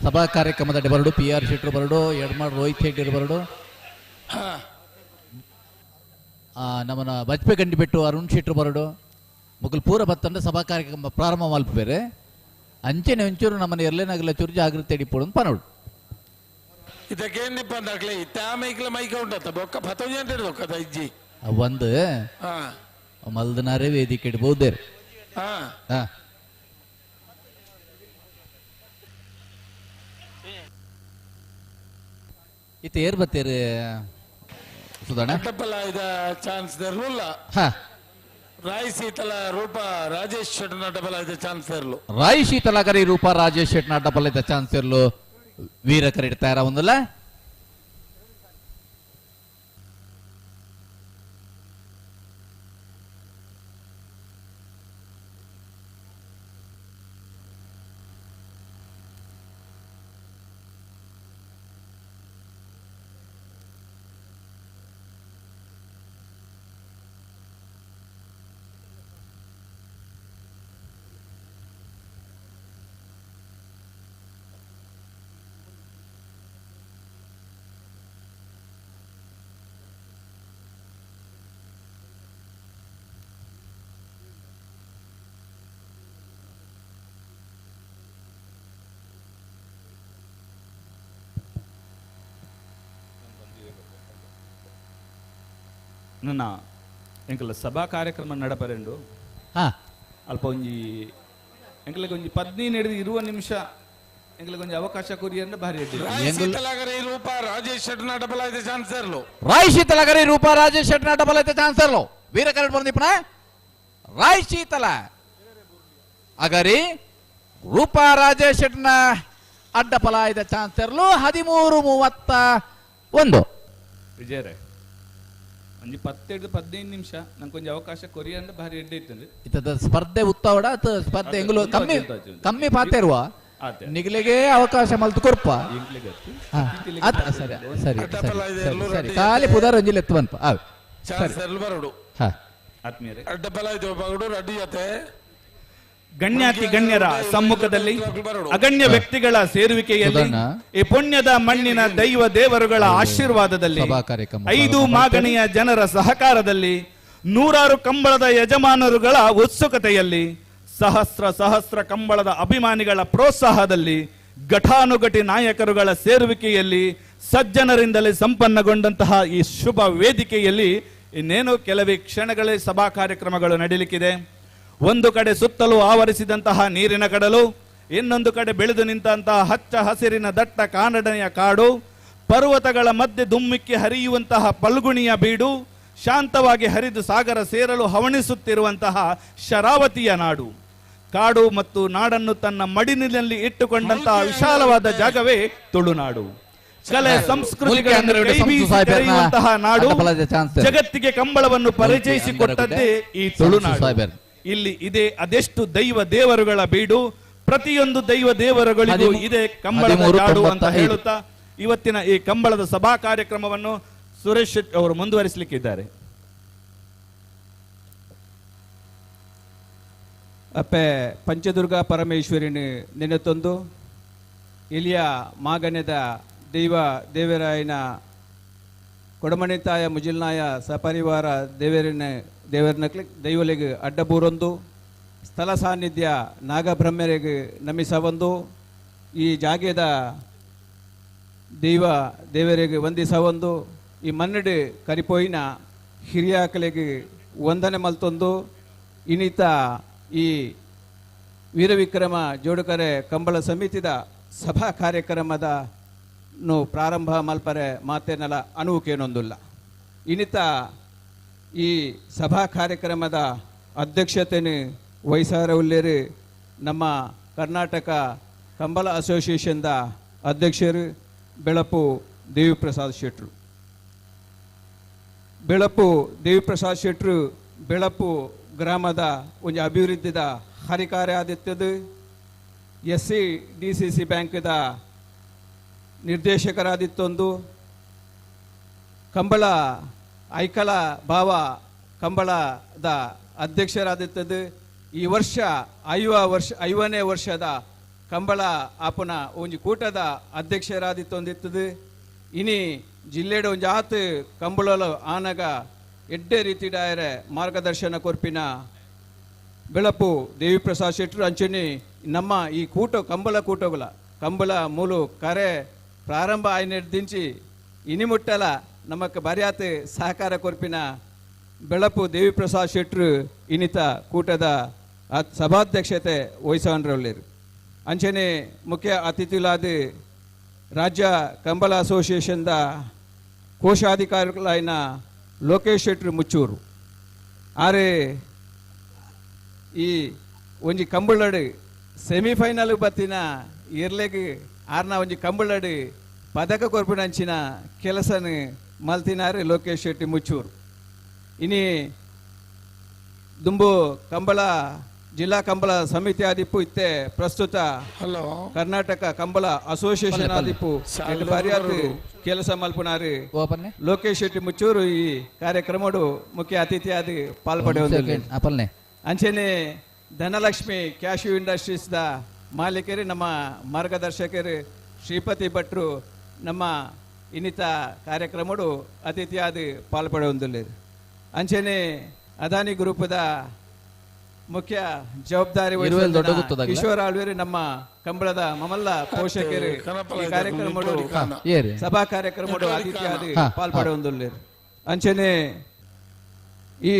ಸಭಾ ಕಾರ್ಯಕ್ರಮದ ಬರಡು ಪಿ ಆರ್ ಶೆಟ್ಟರು ಬರಡು, ಎಡ್ಮಾಡ್ ರೋಹಿತ್ ಶೆಟ್ಟರು ಬರಡು, ನಮ್ಮನ ಬಜ್ಪೆ ಗಂಡಿಬೆಟ್ಟು ಅರುಣ್ ಶೆಟ್ಟರು ಬರಡು, ಮೊಗಲು ಪೂರ ಬತ್ತಂದ್ರೆ ಸಭಾ ಕಾರ್ಯಕ್ರಮ ಪ್ರಾರಂಭ ಮಲ್ಪ ಬೇರೆ ಅಂಚೆನೆ ಒಂಚೂರು ನಮ್ಮನ್ನ ಎರ್ಲೇನಾಗಲ್ಲ ಚೂರು ಜಾಗೃತಿ ಅಡಿಪೋಡು ಪನೋಡು. ಒಂದು ಮಲ್ದನಾರೇ ವೇದಿಕೆ ಇಡ್ಬೋದೇರು. ಹಾ ಇತ್ತ ಏರ್ ಬತ್ತೇರು ಸುಧಾರಣ ಚಾನ್ಸ್ ದರ್ಲುಲ್ಲ. ರಾಯ್ ಶೀತಲ ರೂಪ ರಾಜೇಶ್ ಶೆಟ್ನ ಡಬಲ್ ಆಯ್ದ ಚಾನ್ಸ್ ಇರ್ಲು. ರಾಯ್ ಶೀತಲ ಕರಿ ರೂಪ ರಾಜೇಶ್ ಶೆಟ್ನ ಡಬಲ್ ಆಯ್ದ ಚಾನ್ಸ್ ಇರ್ಲು. ವೀರ ಕರಿ ತಯಾರ ಒಂದಲ್ಲ. ನನ್ನ ಎಂಕಲ ಸಭಾ ಕಾರ್ಯಕ್ರಮ ನಡಪರೆಂಡು ಅಲ್ಪ ಒಂಜಿ ಎಂಕಲಿಗೆ ಒಂಜಿ 15 20 ನಿಮಿಷ ಎಂಕಲಿಗೆ ಒಂಜಿ ಅವಕಾಶ ಕೊರಿ ಅಂದ್ರೆ ಭಾರಿ ರೂಪ ರಾಜೇಶ್ ಶೆಟ್ನ ಡಬಲ್ ಆಯ್ತು ಚಾನ್ಸ್ ಇರ್ಲು. ರಾಯ್ ಶೀತಲಗರಿ ರೂಪ ರಾಜೇಶ್ ಶೆಟ್ನ ಡಬಲ್ ಆಯ್ತು ಚಾನ್ಸ್ ಇರ್ಲು. ವೀರ ಕರಡ್ ಬಂದಿಪ್ಪನ ರಾಯ್ ಶೀತಲ ಅಗರಿ ರೂಪ ರಾಜೇಶ್ ಶೆಟ್ನ ಅಡ್ಡ ಫಲ ಆಯ್ದ ಚಾನ್ಸ್ ಇರ್ಲು. 13:31. ವಿಜಯರೇ ಒಂಜಿ 10 15 ನಿಮಿಷ ನಂಗೆ ಒಂಜಿ ಅವಕಾಶ ಕೊರಿ ಅಂದ್ರೆ ಭಾರಿ ಎಡ್ಡೆ ಇತ್ತು. ಇತ್ತದ ಸ್ಪರ್ಧೆ ಉತ್ತಾವಡ ಸ್ಪರ್ಧೆ ಎಂಗುಲು ಕಮ್ಮಿ ಕಮ್ಮಿ ಪಾತೆರುವ ನಿಗಲಿಗೆ ಅವಕಾಶ ಮಲ್ತು ಕೊರ್ಪ. ಸರಿ ಸರಿ ಸರಿ ಸರಿ ಖಾಲಿ ಪುದಾರ್ ಒಂಜಿ ಲೆತ್ತು ಅನ್ಪ. ಸರಿ. ಗಣ್ಯಾತಿ ಗಣ್ಯರ ಸಮ್ಮುಖದಲ್ಲಿ ಅಗಣ್ಯ ವ್ಯಕ್ತಿಗಳ ಸೇರುವಿಕೆಯಲ್ಲಿ ಈ ಪುಣ್ಯದ ಮಣ್ಣಿನ ದೈವ ದೇವರುಗಳ ಆಶೀರ್ವಾದದಲ್ಲಿ 5 ಮಾಗಣಿಯ ಜನರ ಸಹಕಾರದಲ್ಲಿ ನೂರಾರು ಕಂಬಳದ ಯಜಮಾನರುಗಳ ಉತ್ಸುಕತೆಯಲ್ಲಿ ಸಹಸ್ರ ಸಹಸ್ರ ಕಂಬಳದ ಅಭಿಮಾನಿಗಳ ಪ್ರೋತ್ಸಾಹದಲ್ಲಿ ಘಟಾನುಘಟಿ ನಾಯಕರುಗಳ ಸೇರುವಿಕೆಯಲ್ಲಿ ಸಜ್ಜನರಿಂದಲೇ ಸಂಪನ್ನಗೊಂಡಂತಹ ಈ ಶುಭ ವೇದಿಕೆಯಲ್ಲಿ ಇನ್ನೇನು ಕೆಲವೇ ಕ್ಷಣಗಳೇ ಸಭಾ ಕಾರ್ಯಕ್ರಮಗಳು ನಡೀಲಿಕ್ಕಿದೆ. ಒಂದು ಕಡೆ ಸುತ್ತಲೂ ಆವರಿಸಿದಂತಹ ನೀರಿನ ಕಡಲು, ಇನ್ನೊಂದು ಕಡೆ ಬೆಳೆದು ನಿಂತಹ ಹಚ್ಚ ಹಸಿರಿನ ದಟ್ಟ ಕಾನಡನೆಯ ಕಾಡು, ಪರ್ವತಗಳ ಮಧ್ಯೆ ದುಮ್ಮಿಕ್ಕಿ ಹರಿಯುವಂತಹ ಪಲ್ಗುಣಿಯ ಬೀಡು, ಶಾಂತವಾಗಿ ಹರಿದು ಸಾಗರ ಸೇರಲು ಹವಣಿಸುತ್ತಿರುವಂತಹ ಶರಾವತಿಯ ನಾಡು, ಕಾಡು ಮತ್ತು ನಾಡನ್ನು ತನ್ನ ಮಡಿಲಿನಲ್ಲಿ ಇಟ್ಟುಕೊಂಡಂತಹ ವಿಶಾಲವಾದ ಜಾಗವೇ ತುಳುನಾಡು. ಕಲೆ ಸಂಸ್ಕೃತಿಗಳನ್ನು ಕೈಬೀಸಿ ನಾಡು, ಜಗತ್ತಿಗೆ ಕಂಬಳವನ್ನು ಪರಿಚಯಿಸಿಕೊಟ್ಟದ್ದೇ ಈ ತುಳುನಾಡು. ಇಲ್ಲಿ ಇದೆ ಅದೆಷ್ಟು ದೈವ ದೇವರುಗಳ ಬೀಡು, ಪ್ರತಿಯೊಂದು ದೈವ ದೇವರುಗಳಿಗೂ ಇದೆ ಕಂಬಳದ ಜಾಡು ಅಂತ ಹೇಳುತ್ತಾ ಇವತ್ತಿನ ಈ ಕಂಬಳದ ಸಭಾ ಕಾರ್ಯಕ್ರಮವನ್ನು ಸುರೇಶ್ ಶೆಟ್ಟಿ ಅವರು ಮುಂದುವರಿಸಲಿಕ್ಕಿದ್ದಾರೆ. ಅಪ್ಪೆ ಪಂಚದುರ್ಗ ಪರಮೇಶ್ವರಿನ ನೆನೆತೊಂದು ಇಲಿಯ ಮಾಗನೆದ ದೈವ ದೇವರಾಯನ ಕೊಡಮಣಿತಾಯ ಮುಜಿಲ್ನಾಯ ಸಪರಿವಾರ ದೇವರಿನ ದೇವರನ ದೈವಲಿಗೆ ಅಡ್ಡಬೂರೊಂದು ಸ್ಥಳ ಸಾನ್ನಿಧ್ಯ ನಾಗಬ್ರಹ್ಮರಿಗೆ ನಮಿಸವೊಂದು ಈ ಜಾಗೆದ ದೈವ ದೇವರಿಗೆ ವಂದಿಸವೊಂದು ಈ ಮನ್ನಡಿ ಕರಿಪೋಯಿನ ಹಿರಿಯಾಕಲಿಗೆ ವಂದನೆ ಮಲ್ತೊಂದು ಇನಿತ ಈ ವೀರವಿಕ್ರಮ ಜೋಡುಕರೆ ಕಂಬಳ ಸಮಿತಿದ ಸಭಾ ಕಾರ್ಯಕ್ರಮದ ಪ್ರಾರಂಭ ಮಲ್ಪರೆ ಮಾತೇನಲ ಅನುವುಕೇನೊಂದುಲ್ಲ. ಇನಿತ ಈ ಸಭಾ ಕಾರ್ಯಕ್ರಮದ ಅಧ್ಯಕ್ಷತೆಯನ್ನು ವಹಿಸಾರ ಉಲ್ಲೇರು ನಮ್ಮ ಕರ್ನಾಟಕ ಕಂಬಳ ಅಸೋಸಿಯೇಷನ್ದ ಅಧ್ಯಕ್ಷರು ಬೆಳಪು ದೇವಿಪ್ರಸಾದ್ ಶೆಟ್ರು. ಬೆಳಪು ದೇವಿಪ್ರಸಾದ್ ಶೆಟ್ರು ಬೆಳಪು ಗ್ರಾಮದ ಒಂದು ಅಭಿವೃದ್ಧಿದ ಹರಿಕಾರ್ಯ ಆದಿತ್ಯದು S C D C C ಬ್ಯಾಂಕ್ದ ನಿರ್ದೇಶಕರಾದಿತ್ತೊಂದು ಕಂಬಳ ಐಕಳ ಭಾವ ಕಂಬಳದ ಅಧ್ಯಕ್ಷರಾದಿತ್ತದು. ಈ ವರ್ಷ 50ನೇ ವರ್ಷದ ಕಂಬಳ ಆಪುನ ಒಂಜಿ ಕೂಟದ ಅಧ್ಯಕ್ಷರಾದಿತ್ತೊಂದಿತ್ತದು. ಇನಿ ಜಿಲ್ಲೆಡ್ ಒಂಜಿ ಆತ್ ಕಂಬಳಲು ಆನಗ ಎಡ್ಡೆ ರೀತಿ ಡಾಯರೆ ಮಾರ್ಗದರ್ಶನ ಕೊರ್ಪಿನ ಬೆಳಪು ದೇವಿಪ್ರಸಾದ್ ಶೆಟ್ಟರು ಅಂಚನೆ ನಮ್ಮ ಈ ಕೂಟ ಕಂಬಳ ಕೂಟಗಳ ಕಂಬಳ ಮೂಲು ಕರೆ ಪ್ರಾರಂಭ ಆಯ್ನೆಡ್ದಿಂಚಿ ಇನಿಮುಟ್ಟಲ ನಮಕ್ ಬರಿಯಾತ್ ಸಹಕಾರ ಕೊರ್ಪಿನ ಬೆಳಪು ದೇವಿಪ್ರಸಾದ್ ಶೆಟ್ಟರು ಇನ್ನಿತ ಕೂಟದ ಸಭಾಧ್ಯಕ್ಷತೆ ವಹಿಸವನ್ರಲ್ಲಿರು. ಅಂಚನೆ ಮುಖ್ಯ ಅತಿಥಿಗಳಾದ ರಾಜ್ಯ ಕಂಬಳ ಅಸೋಸಿಯೇಷನ್ದ ಕೋಶಾಧಿಕಾರಿಗಳಾಯಿನ ಲೋಕೇಶ್ ಶೆಟ್ಟರು ಮುಚ್ಚೂರು ಆರೆ ಈ ಒಂಜಿ ಕಂಬಳಡು ಸೆಮಿಫೈನಲ್ ಬತ್ತಿನ ಇರ್ಲೆಗ್ ಆರ್ನ ಒಂಜಿ ಕಂಬಳಡು ಪದಕ ಕೊರ್ಪಿನಂಚಿನ ಕೆಲಸನ ಮಲ್ತಿನಾರು ಲೋಕೇಶ್ ಶೆಟ್ಟಿ ಮುಚ್ಚೂರು. ಇನಿ ದುಂಬು ಕಂಬಳ ಜಿಲ್ಲಾ ಕಂಬಳ ಸಮಿತಿ ಆದಿಪ್ಪು ಇತ್ತೆ ಪ್ರಸ್ತುತ ಕರ್ನಾಟಕ ಕಂಬಳ ಅಸೋಸಿಯೇಷನ್ ಆದಿಪ್ಪು ಬರಿಯಾದ ಕೆಲಸ ಮಲ್ಪುನಾರು ಲೋಕೇಶ್ ಶೆಟ್ಟಿ ಮುಚ್ಚೂರು ಈ ಕಾರ್ಯಕ್ರಮಡು ಮುಖ್ಯ ಅತಿಥಿಯಾದ ಪಾಲ್ಪಡೆಯುವುದು. ಅಂಚನೆ ಧನಲಕ್ಷ್ಮಿ ಕ್ಯಾಶ್ಯೂ ಇಂಡಸ್ಟ್ರೀಸ್ದ ಮಾಲೀಕರು ನಮ್ಮ ಮಾರ್ಗದರ್ಶಕರು ಶ್ರೀಪತಿ ಭಟ್ರು ನಮ್ಮ ಇನ್ನಿತ ಕಾರ್ಯಕ್ರಮಡು ಅತಿಥಿಯಾದ ಪಾಲ್ಪಡೆಯುವುದಿಲ್ಲ. ಅಂಚನೆ ಅದಾನಿ ಗ್ರೂಪದ ಮುಖ್ಯ ಜವಾಬ್ದಾರಿ ಕಿಶೋರ್ ಆಳ್ವೇರು ನಮ್ಮ ಕಂಬಳದ ಮಮಲ್ಲ ಪೋಷಕರು ಈ ಕಾರ್ಯಕ್ರಮಡು ಸಭಾ ಕಾರ್ಯಕ್ರಮಡು ಅತಿಥಿಯಾದ ಪಾಲ್ಪಡೆಯುವುದಿಲ್ಲ. ಅಂಚನೆ ಈ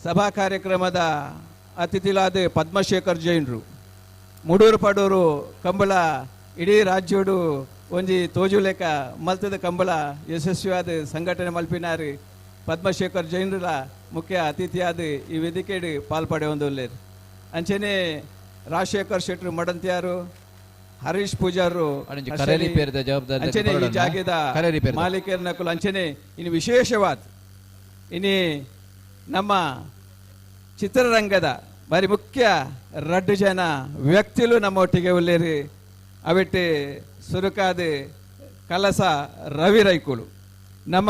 ಸಭಾ ಕಾರ್ಯಕ್ರಮದ ಅತಿಥಿಲಾದ ಪದ್ಮಶೇಖರ್ ಜೈನರು ಮುಡೂರು ಪಡೂರು ಕಂಬಳ ಇಡೀ ರಾಜ್ಯೋಡು ಒಂಜಿ ತೋಜುಲೇಖ ಮಲ್ತದ ಕಂಬಳ ಯಶಸ್ವಿಯಾದ ಸಂಘಟನೆ ಮಲ್ಪಿನಾರು ಪದ್ಮಶೇಖರ್ ಜೈನರ ಮುಖ್ಯ ಅತಿಥಿಯಾದ ಈ ವೇದಿಕೆಡು ಪಾಲ್ಪಡೆಯೊಂದುಲ್ಲೇರು. ಅಂಚನೆ ರಾಜಶೇಖರ್ ಶೆಟ್ಟರು ಮಡಂತಿಯಾರು ಹರೀಶ್ ಪೂಜಾರು ಅಂಚನೆ ಈ ಜಾಗದ ಮಾಲೀಕರ ಅಂಚನೆ ಇನ್ನು ವಿಶೇಷವಾದ ಇನಿ ನಮ್ಮ ಚಿತ್ರರಂಗದ ಬಾರಿ ಮುಖ್ಯ ರಡ್ಡು ಜನ ವ್ಯಕ್ತಿಲು ನಮ್ಮ ಒಟ್ಟಿಗೆ ಉಲ್ಲೇರಿ. ಅವೆಟ್ಟು ಸುರುಕಾದ ಕಲಸ ರವಿ ರೈಕುಲು ನಮ್ಮ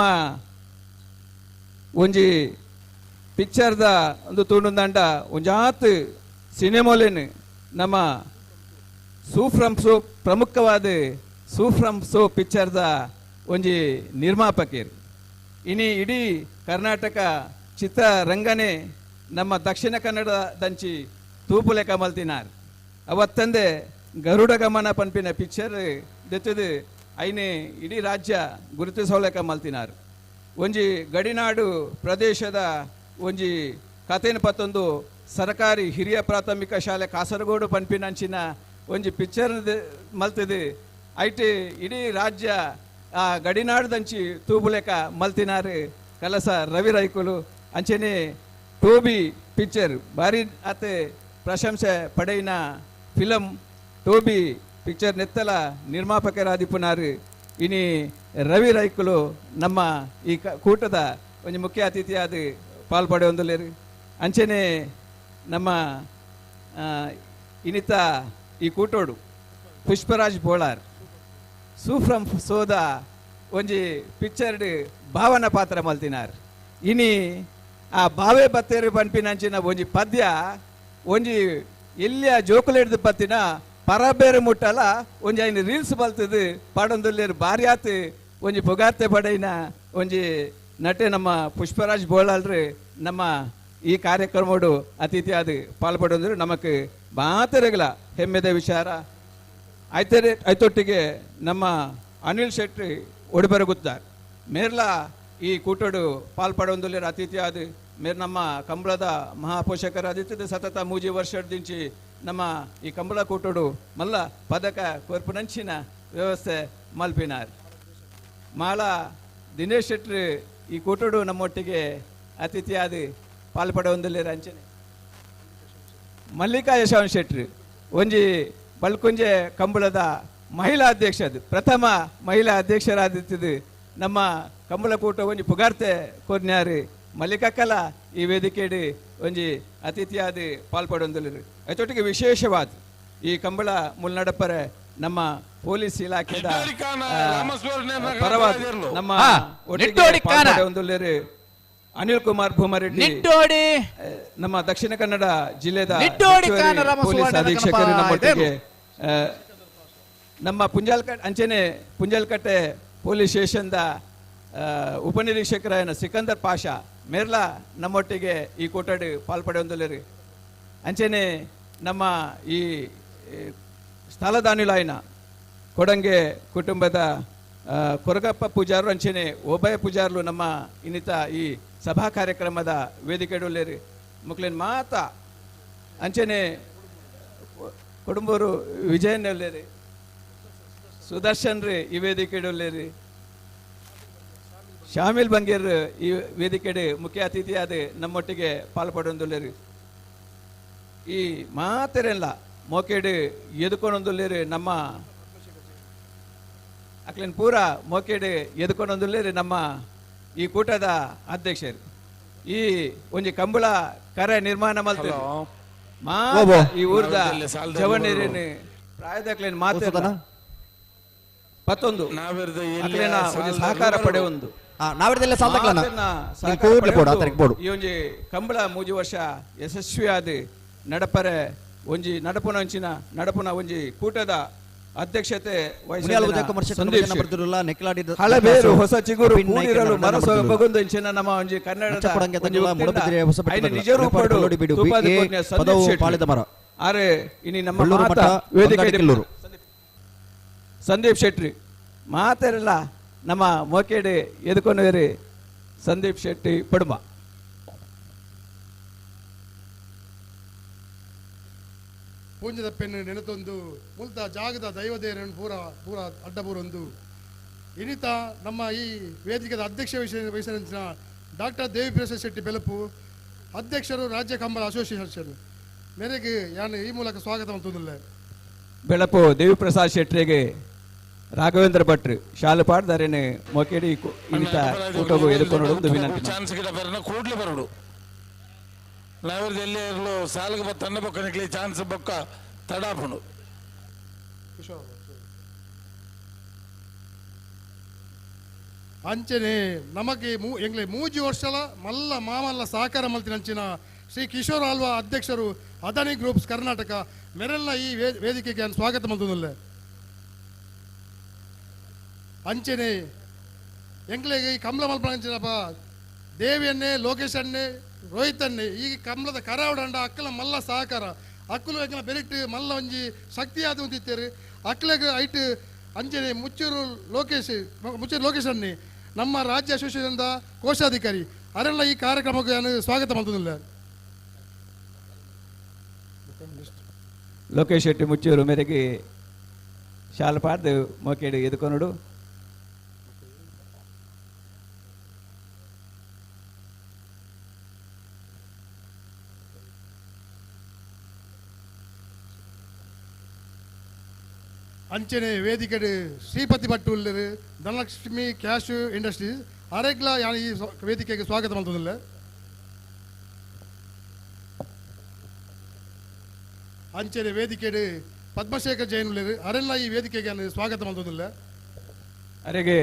ಒಂಜಿ ಪಿಕ್ಚರ್ದ ಒಂದು ತೂಂಡುಂದಂಡ ಒಂಜಾತ್ ಸಿನಿಮೋಲೆನ್ ನಮ್ಮ ಸೂಫ್ರಮ್ ಸೋ ಪ್ರಮುಖವಾದ ಸೂಫ್ರಮ್ ಸೋ ಪಿಕ್ಚರ್ದ ಒಂಜಿ ನಿರ್ಮಾಪಕರು. ಇನಿ ಇಡೀ ಕರ್ನಾಟಕ ಚಿತ್ರರಂಗನೇ ನಮ್ಮ ದಕ್ಷಿಣ ಕನ್ನಡ ದಂಚಿ ತೂಪುಲೆಕ ಮಲ್ತಿನಾರ್. ಅವತ್ತಂದೆ ಗರುಡ ಗಮನ ಪನ್ಪಿನ ಪಿಕ್ಚರ್ ದೆತ್ತದು ಐನೆ ಇಡೀ ರಾಜ್ಯ ಗುರುತಿಸೋಲೆಕ ಮಲ್ತಿನಾರ್. ಒಂಜಿ ಗಡಿನಾಡು ಪ್ರದೇಶದ ಒಂಜಿ ಕಥೆನ ಪತ್ತೊಂದು ಸರಕಾರಿ ಹಿರಿಯ ಪ್ರಾಥಮಿಕ ಶಾಲೆ ಕಾಸರಗೋಡು ಪನ್ಪಿನಂಚಿನ ಒಂಜಿ ಪಿಕ್ಚರ್ ಮಲ್ತದು ಐಟ್ ಇಡೀ ರಾಜ್ಯ ಆ ಗಡಿನಾಡುದಂಚಿ ತೂಬುಲೆಕ ಮಲ್ತಿನಾರು ಕಲಸ ರವಿ ರೈಕುಲು. ಅಂಚೆನೆ ಟೋಬಿ ಪಿಕ್ಚರ್ ಭಾರಿ ಅತೆ ಪ್ರಶಂಸೆ ಪಡೆಯಿನ ಫಿಲಂ ಟೋಬಿ ಪಿಕ್ಚರ್ ನೆತ್ತಲ ನಿರ್ಮಾಪಕರಾದಿಪುನಾರು ಇನಿ ರವಿ ರೈಕುಲು ನಮ್ಮ ಈ ಕೂಟದ ಒಂಜಿ ಮುಖ್ಯ ಅತಿಥಿಯಾದ ಪಾಲ್ಪಡೆಯೊಂದುಲ್ಲೇರು. ಅಂಚೆನೆ ನಮ್ಮ ಇನಿತ ಈ ಕೂಟೋಡು ಪುಷ್ಪರಾಜ್ ಬೋಳಾರ್ ಸೂಫ್ರಮ್ ಸೋದ ಒಂಜಿ ಪಿಕ್ಚರ್ಡ್ ಭಾವನ ಪಾತ್ರ ಮಲ್ತಿನಾರ್. ಇನಿ ಆ ಬಾವೆ ಬತ್ತೇರು ಪನ್ಪಿನಂಚಿನ ಒಂಜಿ ಪದ್ಯ ಒಂಜಿ ಎಲ್ಲಿಯ ಜೋಕುಲೆಡ್ದು ಪತ್ತಿನ ಪರಬೇರು ಮುಟ್ಟಲ ಒಂಜಿ ಐನು ರೀಲ್ಸ್ ಬಲ್ತದು ಪಾಡೊಂದುಲ್ಲೇರು ಬಾರ್ಯಾತ್ ಒಂಜಿ ಪುಗಾರ್ತೆ ಪಡೆಯಿನ ಒಂಜಿ ನಟೆ ನಮ್ಮ ಪುಷ್ಪರಾಜ್ ಬೋಳಾಲ್ರು ನಮ್ಮ ಈ ಕಾರ್ಯಕ್ರಮಡು ಅತಿಥಿ ಅದು ಪಾಲ್ಪಡೋದ್ರು ನಮಕ್ ಮಾತೆರೆಗಳ ಹೆಮ್ಮೆದ ವಿಚಾರ. ಐತರೆ ಐತೊಟ್ಟಿಗೆ ನಮ್ಮ ಅನಿಲ್ ಶೆಟ್ಟಿ ಒಡಿಬರಗುತ್ತಾರೆ ಮೇರ್ಲಾ ಈ ಕೂಟಡು ಪಾಲ್ಪಡೊಂದುಲ್ಲೇರು ಅತಿಥಿ ಅದು ಮೇರ್ ನಮ್ಮ ಕಂಬಳದ ಮಹಾಪೋಷಕರಾದಿತ್ತದ ಸತತ ಮೂಜಿ ವರ್ಷದಿಂಚಿ ನಮ್ಮ ಈ ಕಂಬಳ ಕೂಟಡು ಮಲ್ಲ ಪದಕ ಕೊರ್ಪುನಂಚಿನ ವ್ಯವಸ್ಥೆ ಮಲ್ಪಿನಾರ್. ಮಾಲಾ ದಿನೇಶ್ ಶೆಟ್ಟಿ ಈ ಕೂಟಡು ನಮ್ಮೊಟ್ಟಿಗೆ ಅತಿಥಿಯಾದ ಪಾಲ್ಪಡೊಂದುಲ್ಲೇರು. ಅಂಚನೆ ಮಲ್ಲಿಕಾ ಯಶವಂತ್ ಶೆಟ್ಟಿ ಒಂಜಿ ಬಲ್ಕುಂಜೆ ಕಂಬಳದ ಮಹಿಳಾ ಅಧ್ಯಕ್ಷದು ಪ್ರಥಮ ಮಹಿಳಾ ಅಧ್ಯಕ್ಷರಾದಿತ್ತದು ನಮ್ಮ ಕಂಬಳ ಕೂಟ ಒಂಜಿ ಪುಗಾರ್ತೆ ಕೊರ್ನ್ಯಾರು ಮಲ್ಲಿಕಾ ಕಲಾ ಈ ವೇದಿಕೆಡು ಒಂಜಿ ಅತಿಥಿಯಾದ ಪಾಲ್ಪಡೊಂದುಲ್ಲೇರು. ಐತೊಟ್ಟಿಗೆ ವಿಶೇಷವಾದ ಈ ಕಂಬಳ ಮುಲ್ನಡಪರೆ ನಮ್ಮ ಪೊಲೀಸ್ ಇಲಾಖೆದ ಪರವಾದ ನಮ್ಮ ಒಟ್ಟಿಗೆ ಅನಿಲ್ ಕುಮಾರ್ ಭೂಮರೆಡ್ಡಿ ನಮ್ಮ ದಕ್ಷಿಣ ಕನ್ನಡ ಜಿಲ್ಲೆದ ಪೊಲೀಸ್ ಅಧೀಕ್ಷಕರು ನಮ್ಮೊಟ್ಟಿಗೆ ನಮ್ಮ ಪುಂಜಾಲ್ಕಟ್ಟೆ ಅಂಚೆನೆ ಪುಂಜಾಲ್ಕಟ್ಟೆ ಪೊಲೀಸ್ ಸ್ಟೇಷನ್ದ ಉಪನಿರೀಕ್ಷಕರಾಯನ ಸಿಕಂದರ್ ಪಾಷಾ ಮೇರ್ಲಾ ನಮ್ಮೊಟ್ಟಿಗೆ ಈ ಕೂಟಡು ಪಾಲ್ಪಡೆಯೊಂದುಲ್ಲೇರು. ಅಂಚೆನೆ ನಮ್ಮ ಈ ಸ್ಥಳದಾನಿಲಾಯನ ಕೊಡಂಗೆ ಕುಟುಂಬದ ಕೊರಗಪ್ಪ ಪೂಜಾರರು ಅಂಚೆನೆ ಓಬಯ ಪೂಜಾರರು ನಮ್ಮ ಇನ್ನಿತ ಈ ಸಭಾ ಕಾರ್ಯಕ್ರಮದ ವೇದಿಕೆಡುಲ್ಲೇರು. ಮುಕ್ಲಿನ ಮಾತಾ ಅಂಚೆನೆ ಕುಟುಂಬರು ವಿಜಯನ್ನೇರಿ ಸುದರ್ಶನ್ ರೀ ಈ ವೇದಿಕೆಡುಲ್ಲೇರಿ ಶಾಮಿಲ್ ಬಂಗೇರ್ ಈ ವೇದಿಕೆಡೆ ಮುಖ್ಯ ಅತಿಥಿಯಾದ ನಮ್ಮೊಟ್ಟಿಗೆ ಪಾಲ್ಪಡೊಂದುಲ್ಲೇರು. ಈ ಮಾತೆರೆಲ್ಲ ಮೋಕೆಡು ಎದುಕೊಂಡೊಂದುಲ್ಲೇರು ನಮ್ಮ ಅಕ್ಲಿನ ಪೂರ ಮೋಕೆಡು ಎದುಕೊಂಡೊಂದುಲ್ಲೇರು ನಮ್ಮ ಈ ಕೂಟದ ಅಧ್ಯಕ್ಷರು. ಈ ಒಂಜಿ ಕಂಬಳ ಕರೆ ನಿರ್ಮಾಣ ಮಲ್ತೇವೆ ಈ ಊರ್ದ ಜವನೀರಿನ ಪ್ರಾಯದಕ್ಲೇನ್ ಮಾತಾಡ ಪತ್ತೊಂದು ಸಹಕಾರ ಪಡೆಯೊಂದು ಈ ಒಂಜಿ ಕಂಬಳ ಮೂಜಿ ವರ್ಷ ಯಶಸ್ವಿಯಾದ ನಡಪರೆ ಒಂಜಿ ನಡಪುನ ಅಂಚಿನ ನಡಪುನ ಒಂಜಿ ಕೂಟದ ಅಧ್ಯಕ್ಷತೆ ಹಳಬೇರು ಹೊಸ ಚಿಗುರು ಕೂಡಿರಲು ಮನಸ್ಸು ಬಗೊಂದು ಇಂಚಿನ ನಮ್ಮ ಒಂಜಿ ಕನ್ನಡದ ನಿಜ ರೂಪಡು ಆರೆ ಇನಿ ನಮ್ಮ ವೇದಿಕೆ ಸಂದೀಪ್ ಶೆಟ್ಟಿ ಮಾತಾರಲ್ಲ ನಮ್ಮ ಮೋಕೇಡಿ ಎದುಕೊನವೇರಿ ಸಂದೀಪ್ ಶೆಟ್ಟಿ ಪಡುಮ. ಪೂಂಜದ ಪೆನ್ನು ನೆನತೊಂದು ಮುಲ್ತ ಜಾಗದ ದೈವದೇರನ್ನು ಪೂರ ಪೂರ ಅಡ್ಡಬೂರೊಂದು ಇನ್ನಿತ ನಮ್ಮ ಈ ವೇದಿಕೆದ ಅಧ್ಯಕ್ಷ ವಹಿಸಿನ ಡಾಕ್ಟರ್ ದೇವಿಪ್ರಸಾದ್ ಶೆಟ್ಟಿ ಬೆಲಪು ಅಧ್ಯಕ್ಷರು ರಾಜ್ಯ ಕಂಬಳ ಅಸೋಸಿಯೇಷನ್ ಮೇರೆಗೆ ಯಾನು ಈ ಮೂಲಕ ಸ್ವಾಗತ ಅಂತಂದಿಲ್ಲ. ಬೆಳಪು ದೇವಿಪ್ರಸಾದ್ ಶೆಟ್ಟಿಗೆ ರಾಘವೇಂದ್ರ ಭಟ್ರು ಶಾಲು ಪಾಡ್ದಾರೇನೆ ಮೊಕೇಡಿ ಇನ್ನಿತ ಕೂಟಗು ಎದುಕೊಂಡು ವಿನಂತಿ. ಚಾನ್ಸ್ ಗಿಡ ಬರನ ಕೂಡ್ಲೆ ಬರಡು ನಾವಿರ್ದ ಎಲ್ಲಿ ಇರಲು ಸಾಲಿಗೆ ಬತ್ತನ್ನ ಬೊಕ್ಕ ನಿಕ್ಲಿ ಚಾನ್ಸ್ ಬೊಕ್ಕ ತಡಾಪುಂಡು. ಅಂಚನೆ ನಮಗೆ ಎಂಗ್ಲೆ ಮೂಜಿ ವರ್ಷಲ ಮಲ್ಲ ಮಾಮಲ್ಲ ಸಹಕಾರ ಮಲ್ತಿನಂಚಿನ ಶ್ರೀ ಕಿಶೋರ್ ಆಲ್ವಾ ಅಧ್ಯಕ್ಷರು ಅದಾನಿ ಗ್ರೂಪ್ಸ್ ಕರ್ನಾಟಕ ಮೆರೆಲ್ಲ ಈ ವೇದಿಕೆಗೆ ಸ್ವಾಗತ ಮಲ್ತೊಂದುಲ್ಲೆ. ಅಂಚನೆ ಎಂಗ್ಲೆಗೆ ಈ ಕಮಲ ಮಲ್ಪನಂಚಿನಪ್ಪ ದೇವಿಯನ್ನೇ ಲೋಕೇಶನ್ನೇ ರೋಹಿತನ್ನೇ ಈ ಕಮಲದ ಕರಾವಡಂಡ ಅಕ್ಕಲ ಮಲ್ಲ ಸಹಕಾರ ಅಕ್ಕಲು ಎಂಗ್ಲ ಬೆರಿಟ್ ಮಲ್ಲ ಒಂಜಿ ಶಕ್ತಿಯಾದ ಒಂದಿತ್ತೇರು ಅಕ್ಕಲೆಗ್ ಐಟ್ ಅಂಚನೆ ಮುಚ್ಚೂರು ಲೋಕೇಶ್ ಮುಚ್ಚೂರು ಲೋಕೇಶ್ ಅನ್ನಿ ನಮ್ಮ ರಾಜ್ಯ ಅಸೋಸಿಯೇಷನ್ದ ಕೋಶಾಧಿಕಾರಿ ಅರೆಲ್ಲ ಈ ಕಾರ್ಯಕ್ರಮಕ್ಕೆ ನಾನು ಸ್ವಾಗತ ಮಲ್ತೊಂದುಲ್ಲೆ. ಲೋಕೇಶ್ ಶೆಟ್ಟಿ ಮುಚ್ಚೂರು ಮೇರೆಗೆ ಶಾಲು ಪಾಡ್ದು ಮೋಕೇಡು ಎದುಕೊನುಡು. ಅಂಚನೆ ವೇದಿಕೆಡು ಶ್ರೀಪತಿ ಭಟ್ ಉಲ್ಲೆರು ಧನಲಕ್ಷ್ಮಿ ಕ್ಯಾಶ್ ಇಂಡಸ್ಟ್ರೀಸ್ ಅರೆಗ್ಲ ಈ ವೇದಿಕೆಗೆ ಸ್ವಾಗತ ಮಲ್ತೊಂದುಲ್ಲೆ. ಅಂಚನೆ ವೇದಿಕೆಡು ಪದ್ಮಶೇಖರ್ ಜೈನ್ ಉಲ್ಲೆರು ಅರೆಲ್ಲ ಈ ವೇದಿಕೆಗೆ ಸ್ವಾಗತ ಮಲ್ತೊಂದುಲ್ಲೆ. ಅರೆಗೆ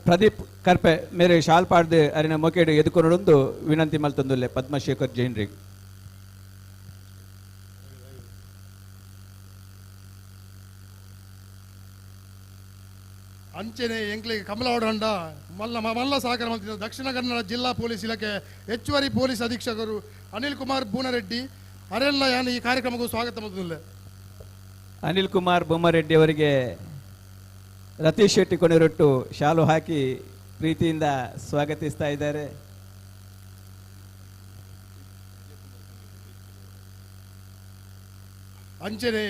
ಪ್ರದೀಪ್ ಕರ್ಪೆ ಮೇರೆ ಶಾಲ್ ಪಾಡ್ದು ಅರಿನ ಮೊಕೇಡು ಎದುಕೊನುಡೊಂದು ವಿನಂತಿ ಮಲ್ತೊಂದುಲ್ಲೆ ಪದ್ಮಶೇಖರ್ ಜೈನ್ರಿಗೆ. ಅಂಚನೆ ಎಂಕ್ಲೆಗ್ ಕಮಲವಾಡ ಮಲ್ಲ ಮಲ್ಲ ಸಹಕಾರ ಮಲ್ತಿದ್ದ ದಕ್ಷಿಣ ಕನ್ನಡ ಜಿಲ್ಲಾ ಪೊಲೀಸ್ ಇಲಾಖೆ ಹೆಚ್ಚುವರಿ ಪೊಲೀಸ್ ಅಧೀಕ್ಷಕರು ಅನಿಲ್ ಕುಮಾರ್ ಬೂನರೆಡ್ಡಿ ಅರೆಲ್ಲ ಯಾನು ಈ ಕಾರ್ಯಕ್ರಮಕ್ಕೂ ಸ್ವಾಗತ ಮಲ್ತೊಂದುಲ್ಲೆ. ಅನಿಲ್ ಕುಮಾರ್ ಬೊಮ್ಮರೆಡ್ಡಿ ಅವರಿಗೆ ರತೀಶ್ ಶೆಟ್ಟಿ ಕೊನೆರೊಟ್ಟು ಶಾಲು ಹಾಕಿ ಪ್ರೀತಿಯಿಂದ ಸ್ವಾಗತಿಸ್ತಾ ಇದ್ದಾರೆ. ಅಂಚನೆ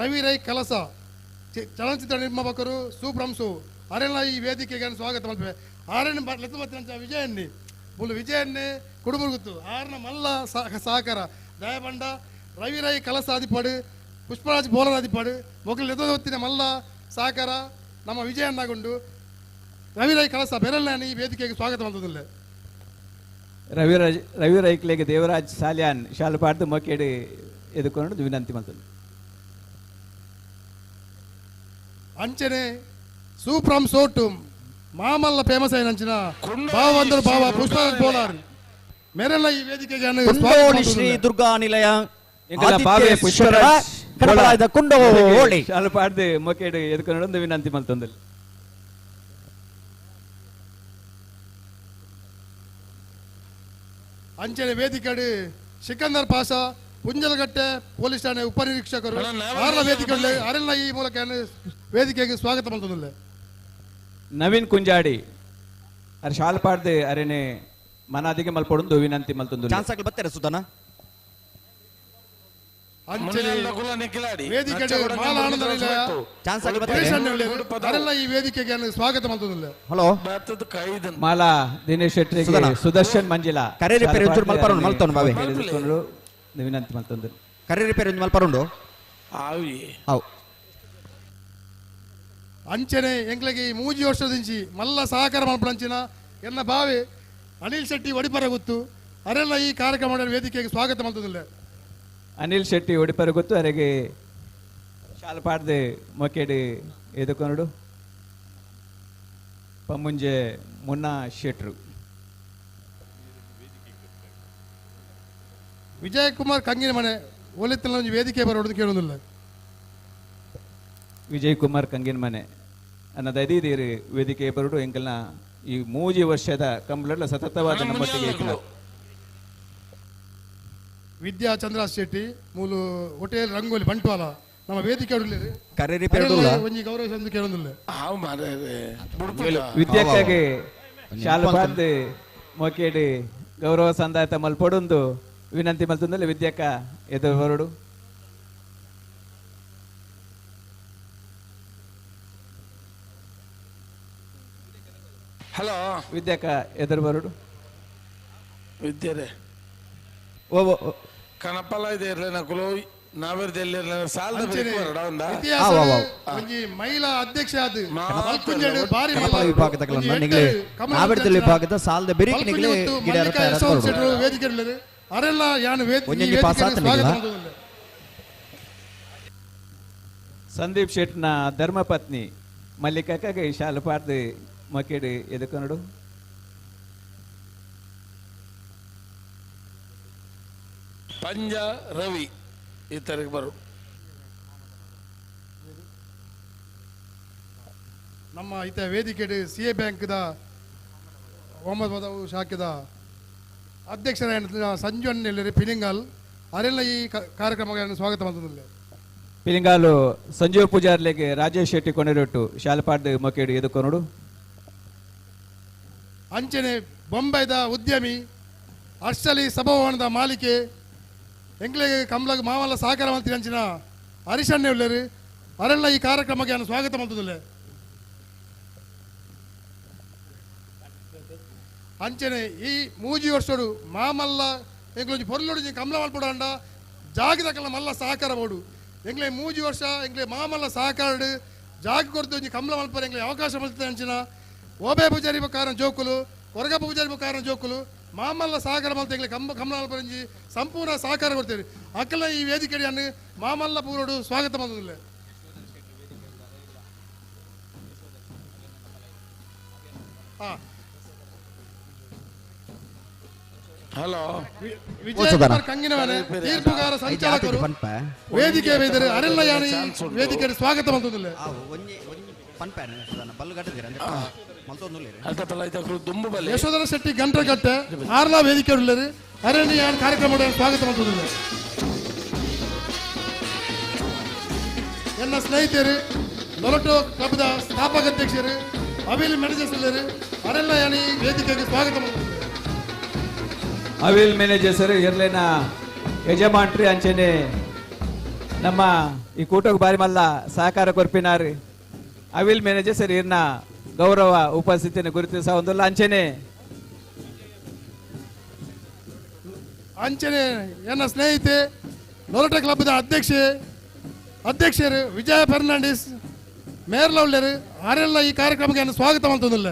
ರವಿ ರೈ ಕಲಸ ಚಲನಚಿತ್ರ ನಿರ್ಮಾಪಕರು ಸುಪ್ರಂಸು ಅರೆಲ್ಲ ಈ ವೇದಿಕೆಗೆ ಸ್ವಾಗತ ಮಲ್ಪೆ. ಆರಣ್ಯ ಲೆತ್ತಮತ್ತಿನಂಚ ವಿಜಯನ್ನಿ ಮುಲ್ಲು ವಿಜಯನ್ನೇ ಕುಡುಮುರುಗುತ್ತು ಆರನ ಮಲ್ಲ ಸಹಕಾರ ದಯಬಂಡ ರವಿ ರೈ ಕಲಸ ಆದಿಪಾಡು ಪುಷ್ಪರಾಜ್ ಬೋಲರ್ ಆದಿಪಾಡು ಮೊಗಲು ಲೆತ್ತೊತ್ತಿನ ಮಲ್ಲ ಸಹಕಾರ ನಮ್ಮ ವಿಜಯನ್ನಾಗುಂಡು ರವಿ ರೈ ಕಲಸ ಬೆರಲ್ಲ ಈ ವೇದಿಕೆಗೆ ಸ್ವಾಗತ ಮಲ್ತೊಂದುಲ್ಲೆ. ರವಿ ರೈಕ್ಲೆಗೆ ದೇವರಾಜ್ ಸಾಲ್ಯಾನ್ ಶಾಲು ಪಾಡ್ದು ಮೊಕೇಡು ಎದುಕೊಂಡು ವಿನಂತಿ ಮಲ್ತೊಂದು. ಅಂಚನೆ ಸೂಪ್ರಂ ಸೋಟು ಮಾಮಲ್ಲ ಫೇಮಸ್ అయినంచిన ಭಾವಂದರು ಭಾವ ಪುಷ್ಪರಾಜ್ ಬೋಲಾರ್ ಮೇರೆಲ್ಲ ಈ ವೇದಿಕೆಗೆ ಕುಂಡೋಳಿ ಶ್ರೀ ದುರ್ಗಾ ನಿಲಯ ಪುಷ್ಪರಾಜ್ ಕುಂಡೋಳಿ ಶಾಲು ಪಾಡ್ದು ಮೊಕೇಡು ಎದುಕೊಂಡು ವಿನಂತಿ ಮಲ್ತೊಂದುಲ್ಲೆ. ಅಂಚನೆ ವೇದಿಕೆಡು ಸಿಕಂದರ್ ಪಾಷಾ ಪುಂಜಲಗಟ್ಟೆ ಪೊಲೀಸ್ ಠಾಣೆ ಉಪನಿರೀಕ್ಷಕರು ಆರ್ಲ ವೇದಿಕೆ ಅರೆಲ್ಲ ಈ ಮೂಲಕ ವೇದಿಕೆಗೆ ಸ್ವಾಗತ ಮಲ್ತೊಂದುಲ್ಲೆ. ನವೀನ್ ಕುಂಜಾಡಿ ಅರೆ ಶಾಲ್ ಪಾಡ್ದು ಅರೆನೆ ಮನಾದಿಗೆ ಮಲ್ಪೊಡೊಂದು ವಿನಂತಿ ಮಲ್ತೊಂದುಲ್ಲೆ. ಚಾನ್ಸ್ ಆಗಲಿ ಬತ್ತಾರೆ ಸುಧನ. ಅಂಚನೆ ವೇದಿಕೆಡು ಮಾಲ ಆನಂದ ನಿಲಯ ಚಾನ್ಸ್ ಆಗಲಿ ಬತ್ತಾರೆ ಅರೆಲ್ಲ ಈ ವೇದಿಕೆಗೆ ಸ್ವಾಗತ ಮಲ್ತೊಂದುಲ್ಲೆ. ಹಲೋ ಮಾಲಾ ದಿನೇಶ್ ಶೆಟ್ಟಿ ಸುದರ್ಶನ್ ಮಂಜಿಲಾ ಕರೆ ರಿಪೇರಿ ಒಂಚೂರು ಮಲ್ಪರುಂಡು ಮಲ್ತೊಂಡು ಬಾವೆ ವಿನಂತಿ ಮಲ್ತೊಂದು. ಕರೆ ರಿಪೇರಿ ಒಂಜಿ ಮಲ್ಪರುಂಡು. ಅವು ಅಂಚನೆ ಎಂಕ್ಲೆಗೆ ಈ ಮೂಜಿ ವರ್ಷದಿಂಚಿ ಮಲ್ಲ ಸಹಕಾರ ಮಲ್ಪಡಂಚಿನ ಎನ್ನ ಬಾವೆ ಅನಿಲ್ ಶೆಟ್ಟಿ ಒಡಿಪರ ಗೊತ್ತು ಅರೆಲ್ಲ ಈ ಕಾರ್ಯಕ್ರಮ ವೇದಿಕೆಗೆ ಸ್ವಾಗತ ಮಲ್ತೊಂದುಲ್ಲೆ. ಅನಿಲ್ ಶೆಟ್ಟಿ ಒಡಿಪರ ಗೊತ್ತು ಅರೆಗೆ ಶಾಲು ಪಾಡ್ದು ಮೊಕೇಡು ಎದುಕೊನುಡು. ಪಮ್ಮುಂಜೆ ಮುನ್ನಾ ಶೆಟ್ರು ವಿಜಯ್ ಕುಮಾರ್ ಕಂಗಿನ ಮನೆ ಒಲಿತ್ತಲ ಒಂಜಿ ವೇದಿಕೆ ಬರೋದು ಕೇಳೋದಿಲ್ಲ. ವಿಜಯ್ ಕುಮಾರ್ ಕಂಗಿನ ಮನೆ ಅನ್ನದೀರಿ ವೇದಿಕೆ ಬರೋಡು ಎಂಕಲ್ನ ಈ ಮೂಜಿ ವರ್ಷದ ಕಂಬಳ ಸತತವಾದ ನಮ್ಮೊಟ್ಟಿಗೆ ಇತ್ತು. ವಿದ್ಯಾ ಚಂದ್ರ ಶೆಟ್ಟಿ ಮೂಲು ಹೋಟೆಲ್ ರಂಗೋಲಿ ಬಂಟ್ವಾಲ ನಮ್ಮ ವೇದಿಕೆ ಕರೆ ರಿಪೇರಿ ಉಂಡುಲ್ಲ. ಒಂಜಿ ಗೌರವ ಸಂದು ಕೇಳೋದಿಲ್ಲ. ವಿದ್ಯಾಕ್ಕಾಗಿ ಶಾಲು ಪಾಡ್ದು ಮೊಕೇಡಿ ಗೌರವ ಸಂದಾಯತ ಮಲ್ಪೊಡೊಂದು ವಿನಂತಿ ಮಲ್ತೊಂದುಲ್ಲೆ. ವಿದ್ಯಾಕ್ಕ ಎದುರು ಬರೋಡು. ಹಲೋ ವಿದ್ಯಾಕ್ಕ ಎದುರು ಬರೋಡು. ವಿದ್ಯರೇ ಓ ಕನಪಲ ಇದೆ ಇರ್ಲಿ ನಕುಲು ನಾವೇರ್ದ ಎಲ್ಲಿ ಸಾಲದ ಒಂಜಿ ಮಹಿಳಾ ಅಧ್ಯಕ್ಷ ಆದ್ ಬಾರಿ ವಿಭಾಗದ ನಾವೆರ್ದ ವಿಭಾಗದ ಸಾಲದ ಬೆರಿಕ್ ನಿಗಲೆ ಗಿಡ ವೇದಿಕೆ ಅರೆಲ್ಲ ಯಾನು ವೇದಿಕೆ ಸ್ವಾಗತ ಮಲ್ತೊಂದುಲ್ಲೆ. ಸಂದೀಪ್ ಶೆಟ್ನ ಧರ್ಮಪತ್ನಿ ಮಲ್ಲಿಕಾಕಾಗೆ ಶಾಲು ಪಾಡ್ದು ಮೊಕೆಡ್ ಎದುಕೊನಡು. ಪಂಜ ರವಿ ಈ ತರಗೆ ಬರು. ನಮ್ಮ ಇತ ವೇದಿಕೆ ಸಿ ಎ ಬ್ಯಾಂಕ್ದ ಮೊಹಮ್ಮದ್ ಶಾಖೆದ ಅಧ್ಯಕ್ಷರಾದ ಸಂಜು ಪಿಲಿಂಗಾಲ್ ಅರೆಲ್ಲ ಈ ಕಾರ್ಯಕ್ರಮಗಳನ್ನು ಸ್ವಾಗತ ಮಾಡ್ತದೆ. ಪಿಲಿಂಗಾಲು ಸಂಜೀವ್ ಪೂಜಾರ್ಲೆಗೆ ರಾಜೇಶ್ ಶೆಟ್ಟಿ ಕೊನೆರೊಟ್ಟು ಶಾಲಪಾಡ್ ಮೊಕೇಡು ಎದುಕೊನಡು. ಅಂಚನೆ ಬೊಂಬೈದ ಉದ್ಯಮಿ ಅರ್ಷಲಿ ಸಭಾಭವನದ ಮಾಲಿಕೆ ಎಂಕ್ಲೆಗೆ ಕಮಲಗ್ ಮಾವಲ್ಲ ಸಹಕಾರ ಮಂತ್ರಿ ಅಂಚಿನ ಹರಿಶಣ್ಣೆ ಉಳ್ಳೇರು ಅರೆಲ್ಲ ಈ ಕಾರ್ಯಕ್ರಮಕ್ಕೆ ನಾನು ಸ್ವಾಗತ ಮಾಡ್ತದಿಲ್ಲ. ಅಂಚನೆ ಈ ಮೂಜಿ ವರ್ಷಡು ಮಾಮಲ್ಲ ಎಂಕ್ಲೊಂಜಿ ಪೊರ್ಲೊಡು ಕಮಲ ಮಲ್ಪೊಡಂಡ ಜಾಗದಕಲ್ಲ ಮಲ್ಲ ಸಹಕಾರ ಬೋಡು ಎಂಕ್ಲೆ ಮೂಜಿ ವರ್ಷ ಎಂಕ್ಲೆ ಮಾಮಲ್ಲ ಸಹಕಾರ ಜಾಗ ಕೊರತು ಒಂಜಿ ಕಮಲ ಮಲ್ಪರೆ ಎಂಕ್ಲೆ ಅವಕಾಶ ಮಲ್ತದೆ ಅಂಚಿನ ಓಬೆ ಪೂಜಾರಿ ಬಕ್ಕಾರ ಜೋಕುಲು ಕೊರಗ ಪೂಜಾರಿ ಬಕ್ಕಾರ ಜೋಕುಲು ಮಾಮಲ್ಲ ಸಹಕಾರ ಮಲ್ತ ಎಂಕ್ಲೆ ಕಮಲ ಮಲ್ಪರಂಜಿ ಸಂಪೂರ್ಣ ಸಹಕಾರ ಕೊಡ್ತೇವೆ. ಅಕ್ಕಲ ಈ ವೇದಿಕೆಯನ್ನು ಮಾಮಲ್ಲ ಪೂರೋಡು ಸ್ವಾಗತ ಮಾಡ್ತದಿಲ್ಲ. ಹಲೋ ವಿಜಯ ಕುಮಾರ್ ಕಂಗಿನವನೆ ತೀರ್ಪುಗಾರ ಸಂಚಾಲಕರು ವೇದಿಕೆ ವೇದಿಕೆ ಅರೆಲ್ಲ ಯಾನಿ ವೇದಿಕೆ ಸ್ವಾಗತ ಮಾಡ್ತದಿಲ್ಲ. ಯಶೋಧರ ಶೆಟ್ಟಿ ಗಂಟರಕಟ್ಟೆ ಆರ್ಲಾ ವೇದಿಕೆ ಉಳ್ಳರು ಅರಣ್ಯ ಯಾನ್ ಕಾರ್ಯಕ್ರಮ ಸ್ವಾಗತ ಮಾಡ್ತದಿಲ್ಲ. ಎಲ್ಲ ಸ್ನೇಹಿತರು ಲೊರಟೋ ಕ್ಲಬ್ದ ಸ್ಥಾಪಕ ಅಧ್ಯಕ್ಷರು ಅವಿಲ್ ಮ್ಯಾನೇಜರ್ಸ್ ಉಳ್ಳರು ಅರೆಲ್ಲ ಯಾನಿ ವೇದಿಕೆಗೆ ಸ್ವಾಗತ ಮಾಡ್ತದಿಲ್ಲ. ಅವಿಲ್ ಮ್ಯಾನೇಜರ್ಸರು ಇರ್ಲೇನ ಯಜಮಾನ್ರಿ ಅಂಚನೆ ನಮ್ಮ ಈ ಕೂಟಕ್ಕೆ ಬಾರಿ ಮಲ್ಲ ಸಹಕಾರ ಕೊರ್ಪಿನಾರು ಅವಿಲ್ ಮ್ಯಾನೇಜರ್ಸರ್ ಇರ್ನ ಗೌರವ ಉಪಸ್ಥಿತಿಯನ್ನು ಗುರುತಿಸ ಒಂದಲ್ಲ. ಅಂಚನೆ ಅಂಚನೆ ಎನ್ನ ಸ್ನೇಹಿತೆ ಲೊರಟ ಕ್ಲಬ್ದ ಅಧ್ಯಕ್ಷರು ವಿಜಯ ಫರ್ನಾಂಡಿಸ್ ಮೇರ್ಲ ಉಳ್ಳರು ಆರೆಲ್ಲ ಈ ಕಾರ್ಯಕ್ರಮಕ್ಕೆ ಸ್ವಾಗತ ಮಾಡ್ತದಿಲ್ಲ.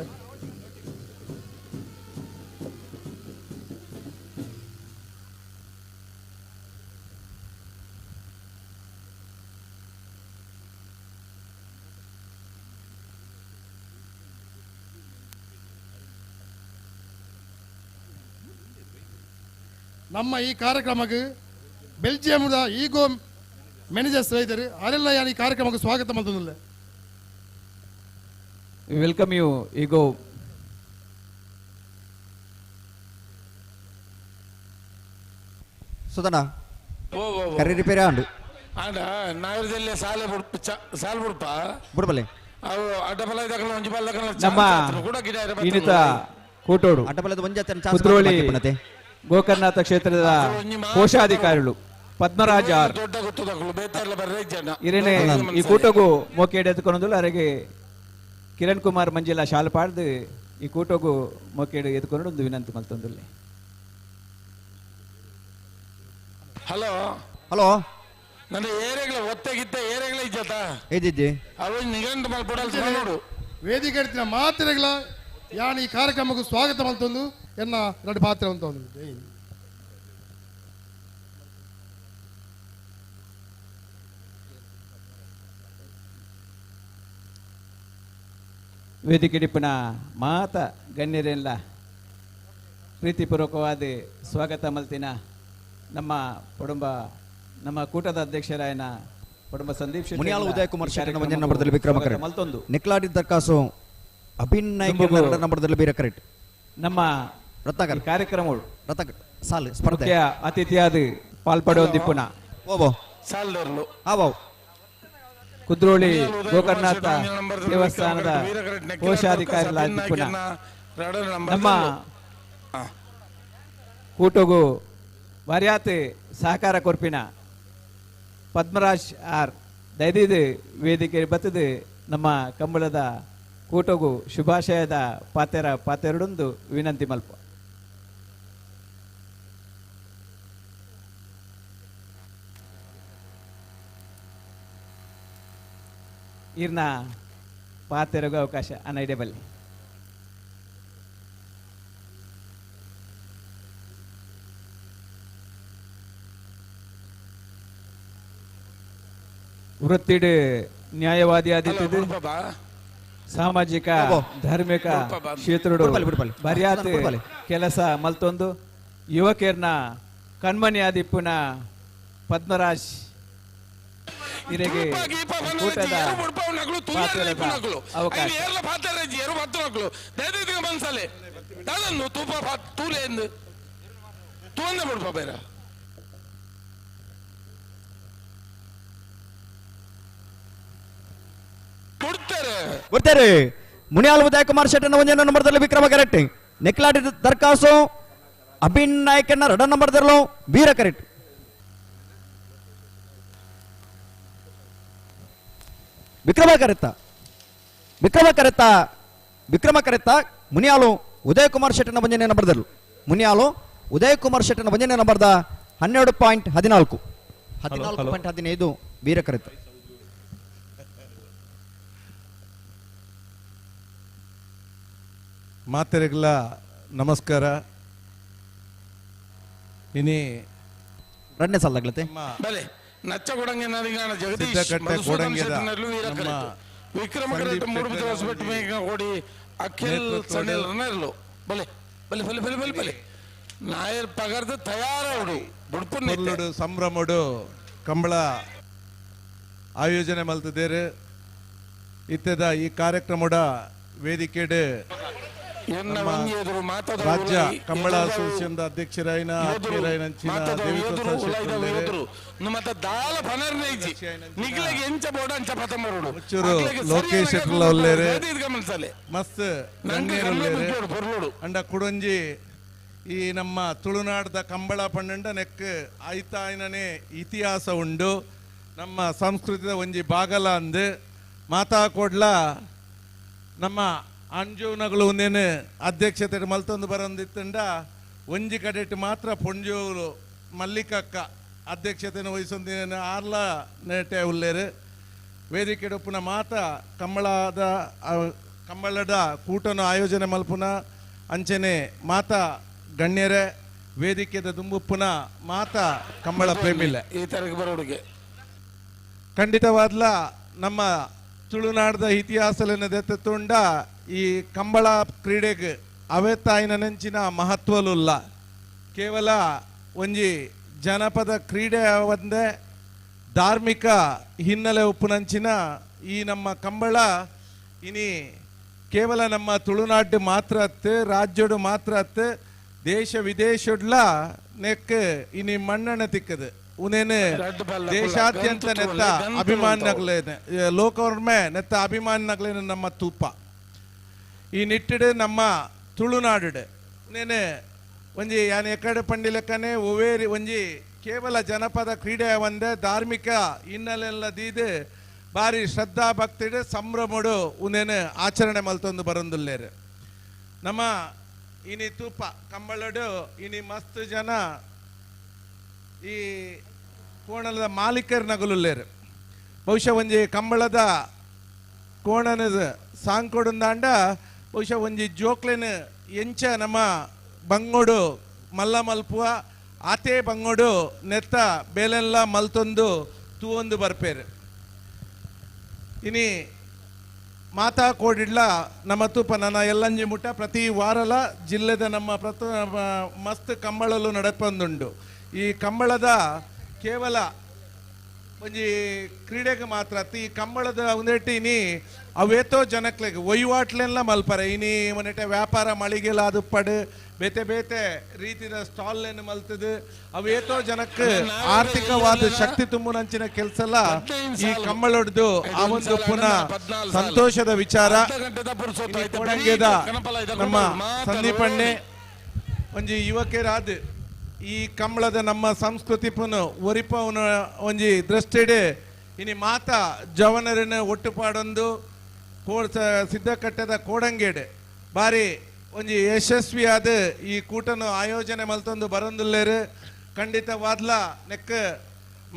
ನಮ್ಮ ಈ ಕಾರ್ಯಕ್ರಮಕ್ಕೆ ಬೆಲ್ಜಿಯಂದ ಈಗೋ ಮ್ಯಾನೇಜರ್ಸ್ ಇದ್ದಾರೆ ಅರೆಲ್ಲ ಯಾನ್ ಈ ಕಾರ್ಯಕ್ರಮಕ್ಕೆ ಸ್ವಾಗತ ಮಾಡ್ತದಿಲ್ಲ. Welcome you ego. Sudhana ಕರಿ ರಿಪೇರಿ ಆಂಡು ಆಂಡ ನಾಗರದಲ್ಲಿ ಸಾಲ ಬುಡ್ಪ ಸಾಲ ಬುಡ್ಪ ಬುಡ್ಬಲೆ ಅವು ಅಡ್ಡಬಲ ಇದಕ್ಕಲ್ಲ ಒಂಜಿ ಬಲ್ಲ ನಮ್ಮ ಇನ್ನಿತ ಕೂಟೋಡು ಅಡ್ಡಬಲದ ಒಂಜಿ ಚಾನ್ಸ್ ಕುದ್ರೋಳಿ ಗೋಕರ್ಣನಾಥ ಕ್ಷೇತ್ರದ ಕೋಶಾಧಿಕಾರಿಗಳು ಪದ್ಮರಾಜ್ ಆರ್ ಇರೇನೆ ಈ ಕೂಟಗೂ ಮೋಕೇಡ್ ಎತ್ಕೊಂಡಲ್ಲ ಅರೆಗೆ ಕಿರಣ್ ಕುಮಾರ್ ಮಂಜಿಲ ಶಾಲು ಪಾಡ್ದು ಈ ಕೂಟಗೂ ಮೋಕೇಡು ಎತ್ಕೊಂಡು ಒಂದು ವಿನಂತಿ ಮಲ್ತೊಂದುಲ್ಲೆ. ಹಲೋ ಹಲೋ ನನ್ನ ಏರೆಗಳ ಒತ್ತೆಗಿತ್ತ ಏರೆಗಳ ಇಜ್ಜತ ಇದ್ದಿದ್ದಿ ಅವು ನಿಘಂಟು ಮಲ್ಪಡಲ್ ನೋಡು ವೇದಿಕೆ ಮಾತ್ರೆಗಳ ಯಾನ್ ಈ ಕಾರ್ಯಕ್ರಮಕ್ಕೆ ಸ್ವಾಗತ ಮಾಡ್ತೊಂದು ಎನ್ನ ಎರಡು ಪಾತ್ರ ಅಂತ ಒಂದು. ವೇದಿಕೆ ಡಿಪ್ಪನ ಮಾತ ಗಣ್ಯರೆಲ್ಲ ಪ್ರೀತಿಪೂರ್ವಕವಾದ ಸ್ವಾಗತ ಮಲ್ತಿನ ನಮ್ಮ ಕುಟುಂಬ ನಮ್ಮ ಕೂಟದ ಅಧ್ಯಕ್ಷರಾಯನ ಕುಟುಂಬ ಸಂದೀಪ್ ಶೆಟ್ಟಿ ಮುನಿಯಾಲ ಉದಯ ಕುಮಾರ್ ಶೆಟ್ಟಿ ಒಂದನೇ ನಂಬರ್ದಲ್ಲಿ ವಿಕ್ರಮ ಕರೆಕ್ಟ್ ಮಲ್ತೊಂದು ನಿಕ್ಲಾಡಿ ದರ್ಕಾಸು ಅಭಿನ್ ನಾಯ್ಕ ಎರಡನೇ ನಂಬರ್ದಲ್ಲಿ ಬೀರ ಕರೆಕ್ಟ್. ನಮ್ಮ ರತ್ನಾಕರ್ ಕಾರ್ಯಕ್ರಮ ರತ್ನಾಕರ್ ಸಾಲು ಸ್ಪರ್ಧೆ ಮುಖ್ಯ ಅತಿಥಿಯಾದ ಪಾಲ್ಪಡುವಂದಿಪ್ಪುನ ಓಬೋ ಸಾಲ್ದರ್ಲು ಆವೋ ಕುದ್ರೋಳಿ ಗೋಕರ್ಣನಾಥ ದೇವಸ್ಥಾನದ ಕೋಶಾಧಿಕಾರಿಗಳಾದ ನಮ್ಮ ಕೂಟಗೂ ವಾರ್ಯಾತ್ ಸಹಕಾರ ಕೊರ್ಪಿನ ಪದ್ಮರಾಜ್ ಆರ್ ದಯದೀದು ವೇದಿಕೆ ಬತ್ತದು ನಮ್ಮ ಕಂಬಳದ ಕೂಟಗೂ ಶುಭಾಶಯದ ಪಾತೆರ ಪಾತೆರಡೊಂದು ವಿನಂತಿ ಮಲ್ಪ. ಇರ್ನ ಪಾತೆರಗೂ ಅವಕಾಶ ಅನ್ನ ಬಲ್ಲಿ. ವೃತ್ತಿಡ್ ನ್ಯಾಯವಾದಿ ಆದಿತ್ತಿದ್ದು ಸಾಮಾಜಿಕ ಧಾರ್ಮಿಕ ಕ್ಷೇತ್ರಡು ಬರ್ಯಾತ್ ಕೆಲಸ ಮಲ್ತೊಂದು ಯುವಕರ್ನ ಕಣ್ಮಣಿಯಾದಿಪ್ಪುನ ಪದ್ಮರಾಜ್ ಇರೆಗೆ ಕೂಟದ ಅವಕಾಶ. ಬರ್ತಾರೆ ಮುನಿಯಾಲ್ ಉದಯ ಕುಮಾರ್ ಶೆಟ್ಟನ ಒಂಜನ ನಂಬರ್ದಲ್ಲಿ ವಿಕ್ರಮ ಕರೆಕ್ಟ್ ನೆಕ್ಲಾಡಿ ದರ್ಖಾಸು ಅಭಿನ್ ನಾಯಕನ ಎರಡ ನಂಬರ್ದಲ್ಲೂ ವೀರ ಕರೆಕ್ಟ್ ವಿಕ್ರಮ ಕರೆತ್ತ ವಿಕ್ರಮ ಕರೆತ್ತ ವಿಕ್ರಮ ಕರೆತ್ತ ಮುನಿಯಾಲು ಉದಯ ಕುಮಾರ್ ಶೆಟ್ಟನ ಒಂಜನೇ ನಂಬರ್ದಲ್ಲೂ ಮುನಿಯಾಲು ಉದಯ ಕುಮಾರ್ ಶೆಟ್ಟನ ಒಂಜನೇ ನಂಬರ್ದ 12.14 14.15 ವೀರ ಕರೆತ್ತ. ಮಾತೆರೆಗ್ಲ ನಮಸ್ಕಾರ. ಇನಿ ಎರಡನೇ ಸಾಲಾಗ್ಲತೆ ಬಲೆ ನಚ್ಚ ಕೊಡಂಗೆ ಜಗದೀಶ್ ಸಿದ್ದಕಟ್ಟೆ ಕೊಡಂಗೆದ ನಮ್ಮ ವಿಕ್ರಮ ಕರೆಕ್ಟ್ ಮೂಡುಬಿದ್ರೆ ಹೊಸಬೆಟ್ಟು ಮೇಗ ಕೊಡಿ ಅಖಿಲ್ ಸಣಿಲ್ ರನ್ನರ್ಲು ಬಲೆ ಬಲೆ ಬಲೆ ಬಲೆ ಬಲೆ ಬಲೆ ನಾಯರ್ ಪಗರ್ದ ತಯಾರವಡು ಬುಡ್ಪುನ್ನೆಲ್ಲಡು ಸಂಭ್ರಮಡು ಕಂಬಳ ಆಯೋಜನೆ ಮಲ್ತದೇರು. ಇತ್ತೆದ ಈ ಕಾರ್ಯಕ್ರಮದ ವೇದಿಕೆಡೆ ರಾಜ್ಯ ಕಂಬಳ ಅಸೋಸಿಯೇಷನ್ ಅಧ್ಯಕ್ಷರಾಯಿನ ಆತ್ಮೀಯರಾಯಿನ ದೇವಿಪ್ರಸಾದ್ ಶೆಟ್ಟಿ, ಮುಚ್ಚೂರು ಲೋಕೇಶ್ ಶೆಟ್ಟರ್ಲ ಮಸ್ತ್ ಗಣ್ಯರುಲ್ಲೇರು. ಅಂಡ ಕುಡೊಂಜಿ ಈ ನಮ್ಮ ತುಳುನಾಡದ ಕಂಬಳ ಪಂಡ ನೆಕ್ ಆಯ್ತಾಯ್ನನೇ ಇತಿಹಾಸ ಉಂಡು, ನಮ್ಮ ಸಂಸ್ಕೃತಿದ ಒಂಜಿ ಬಾಗಲ ಅಂದು ಮಾತಾ ಕೊಡ್ಲ ನಮ್ಮ ಅಂಜುನಗಳು ಒಂದೇನು ಅಧ್ಯಕ್ಷತೆ ಮಲ್ತೊಂದು ಬರಂದಿತ್ತಂಡ ಒಂಜಿ ಕಡೆಟ್ ಮಾತ್ರ ಪೊಂಜೋರು ಮಲ್ಲಿಕಕ್ಕ ಅಧ್ಯಕ್ಷತೆಯನ್ನು ವಹಿಸೊಂದಿನ ಆರ್ಲ ನೇಟೆ ಉಲ್ಲೇರು. ವೇದಿಕೆ ಉಪ್ಪುನ ಮಾತ ಕಂಬಳದ ಕಂಬಳದ ಕೂಟನ ಆಯೋಜನೆ ಮಲ್ಪುನ ಅಂಚನೆ ಮಾತಾ ಗಣ್ಯರೇ ವೇದಿಕೆದ ದುಂಬುಪ್ಪುನ ಮಾತಾ ಕಂಬಳ ಪ್ರೇಮಿಲ್ಲ ಈ ತರಗೆ ಬರೋಡಿಗೆ ಖಂಡಿತವಾದ್ಲ ನಮ್ಮ ತುಳುನಾಡದ ಇತಿಹಾಸಲನ್ನು ದೆತ್ತುಂಡ ಈ ಕಂಬಳ ಕ್ರೀಡೆಗೆ ಅವೆ ತಾಯಿನ ನೆಂಚಿನ ಮಹತ್ವಲುಲ್ಲ. ಕೇವಲ ಒಂಜಿ ಜನಪದ ಕ್ರೀಡೆ ಒಂದೇ ಧಾರ್ಮಿಕ ಹಿನ್ನೆಲೆ ಉಪ್ಪುನಂಚಿನ ಈ ನಮ್ಮ ಕಂಬಳ ಇನಿ ಕೇವಲ ನಮ್ಮ ತುಳುನಾಡು ಮಾತ್ರ ಅತ್ತು, ರಾಜ್ಯಡು ಮಾತ್ರ ಅತ್ತು, ದೇಶ ವಿದೇಶಡ್ಲ ನೆಕ್ ಇನಿ ಮಣ್ಣನ ತಿಕ್ಕದು. ಉನೇನು ದೇಶಾದ್ಯಂತ ನೆತ್ತ ಅಭಿಮಾನಗಳೇನೆ ಲೋಕವರ್ಮೆ ನೆತ್ತ ಅಭಿಮಾನಗಳೇನು ನಮ್ಮ ತೂಪ ಈ ನಿಟ್ಟಿಡು ನಮ್ಮ ತುಳುನಾಡು ನೇನೆ ಒಂಜಿ ಯಾನ್ ಎಕಡೆ ಪಂಡಿಲೆಕ್ಕನೆ ಒವೇರಿ ಒಂಜಿ ಕೇವಲ ಜನಪದ ಕ್ರೀಡೆ ಒಂದೇ ಧಾರ್ಮಿಕ ಹಿನ್ನೆಲೆಲ್ಲ ದೀದು ಬಾರಿ ಶ್ರದ್ಧಾ ಭಕ್ತಿಡು ಸಂಭ್ರಮಡು ಉನೇನು ಆಚರಣೆ ಮಲ್ತೊಂದು ಬರಂದುಲ್ಲೇರು. ನಮ್ಮ ಇನಿ ತೂಪ ಕಂಬಳಡು ಇನಿ ಮಸ್ತ್ ಜನ ಈ ಕೋಣದ ಮಾಲೀಕರ ನಗಲುಲ್ಲೇರು. ಬಹುಶಃ ಒಂಜಿ ಕಂಬಳದ ಕೋಣನ ಸಾಂಕೊಡುಂದಾಂಡ ಬಹುಶಃ ಒಂಜಿ ಜೋಕ್ಲೆನ ಎಂಚ ನಮ್ಮ ಬಂಗೋಡು ಮಲ್ಲ ಮಲ್ಪುವ ಆತೇ ಬಂಗೋಡು ನೆತ್ತ ಬೇಲೆಲ್ಲ ಮಲ್ತೊಂದು ತೂವೊಂದು ಬರ್ಪೇರು. ಇನಿ ಮಾತಾ ಕೋಡಿಡ್ಲ ನಮ್ಮ ತೂಪ ನನ್ನ ಎಲ್ಲಂಜಿ ಮುಟ್ಟ ಪ್ರತಿ ವಾರಲ ಜಿಲ್ಲೆದ ನಮ್ಮ ಪ್ರತ ಮಸ್ತ್ ಕಂಬಳಲು ನಡಪಂದುಂಡು. ಈ ಕಂಬಳದ ಕೇವಲ ಒಂಜಿ ಕ್ರೀಡೆಗೆ ಮಾತ್ರ ಈ ಕಂಬಳದ ಒಂದೆಟ್ಟಿ ಇನಿ ಅವೇತೋ ಜನಕ್ಲೆಗ್ ವಹಿವಾಟ್ಲೆಲ್ಲ ಮಲ್ಪರೆ ಇನಿ ಒಂದೆಟ್ಟೆ ವ್ಯಾಪಾರ ಮಳಿಗೆಲ್ಲ ಅದು ಪಡು ಬೇತೆ ಬೇತೆ ರೀತಿಯ ಸ್ಟಾಲ್ಲೇನು ಮಲ್ತದು ಅವೇತೋ ಜನಕ್ಕೆ ಆರ್ಥಿಕವಾದ ಶಕ್ತಿ ತುಂಬುನಂಚಿನ ಕೆಲಸ ಎಲ್ಲ ಈ ಕಂಬಳೊಡ್ದು ಆ ಒಂದು ಪುನಃ ಸಂತೋಷದ ವಿಚಾರ. ಕೊಡಂಗೆದ ನಮ್ಮ ಸಂದೀಪಣ್ಣೆ ಒಂಜಿ ಯುವಕರಾದ ಈ ಕಂಬಳದ ನಮ್ಮ ಸಂಸ್ಕೃತಿ ಪುನ ಒರಿಪವನ ಒಂಜಿ ದೃಷ್ಟಿಡೆ ಇನಿ ಮಾತಾ ಜವನರನ್ನು ಒಟ್ಟುಪಾಡೊಂದು ಸಿದ್ಧಕಟ್ಟೆದ ಕೋಡಂಗೇಡೆ ಬಾರಿ ಒಂಜಿ ಯಶಸ್ವಿಯಾದ ಈ ಕೂಟನು ಆಯೋಜನೆ ಮಲ್ತೊಂದು ಬರಂದುಲ್ಲೇರು. ಖಂಡಿತವಾದ್ಲ ನೆಕ್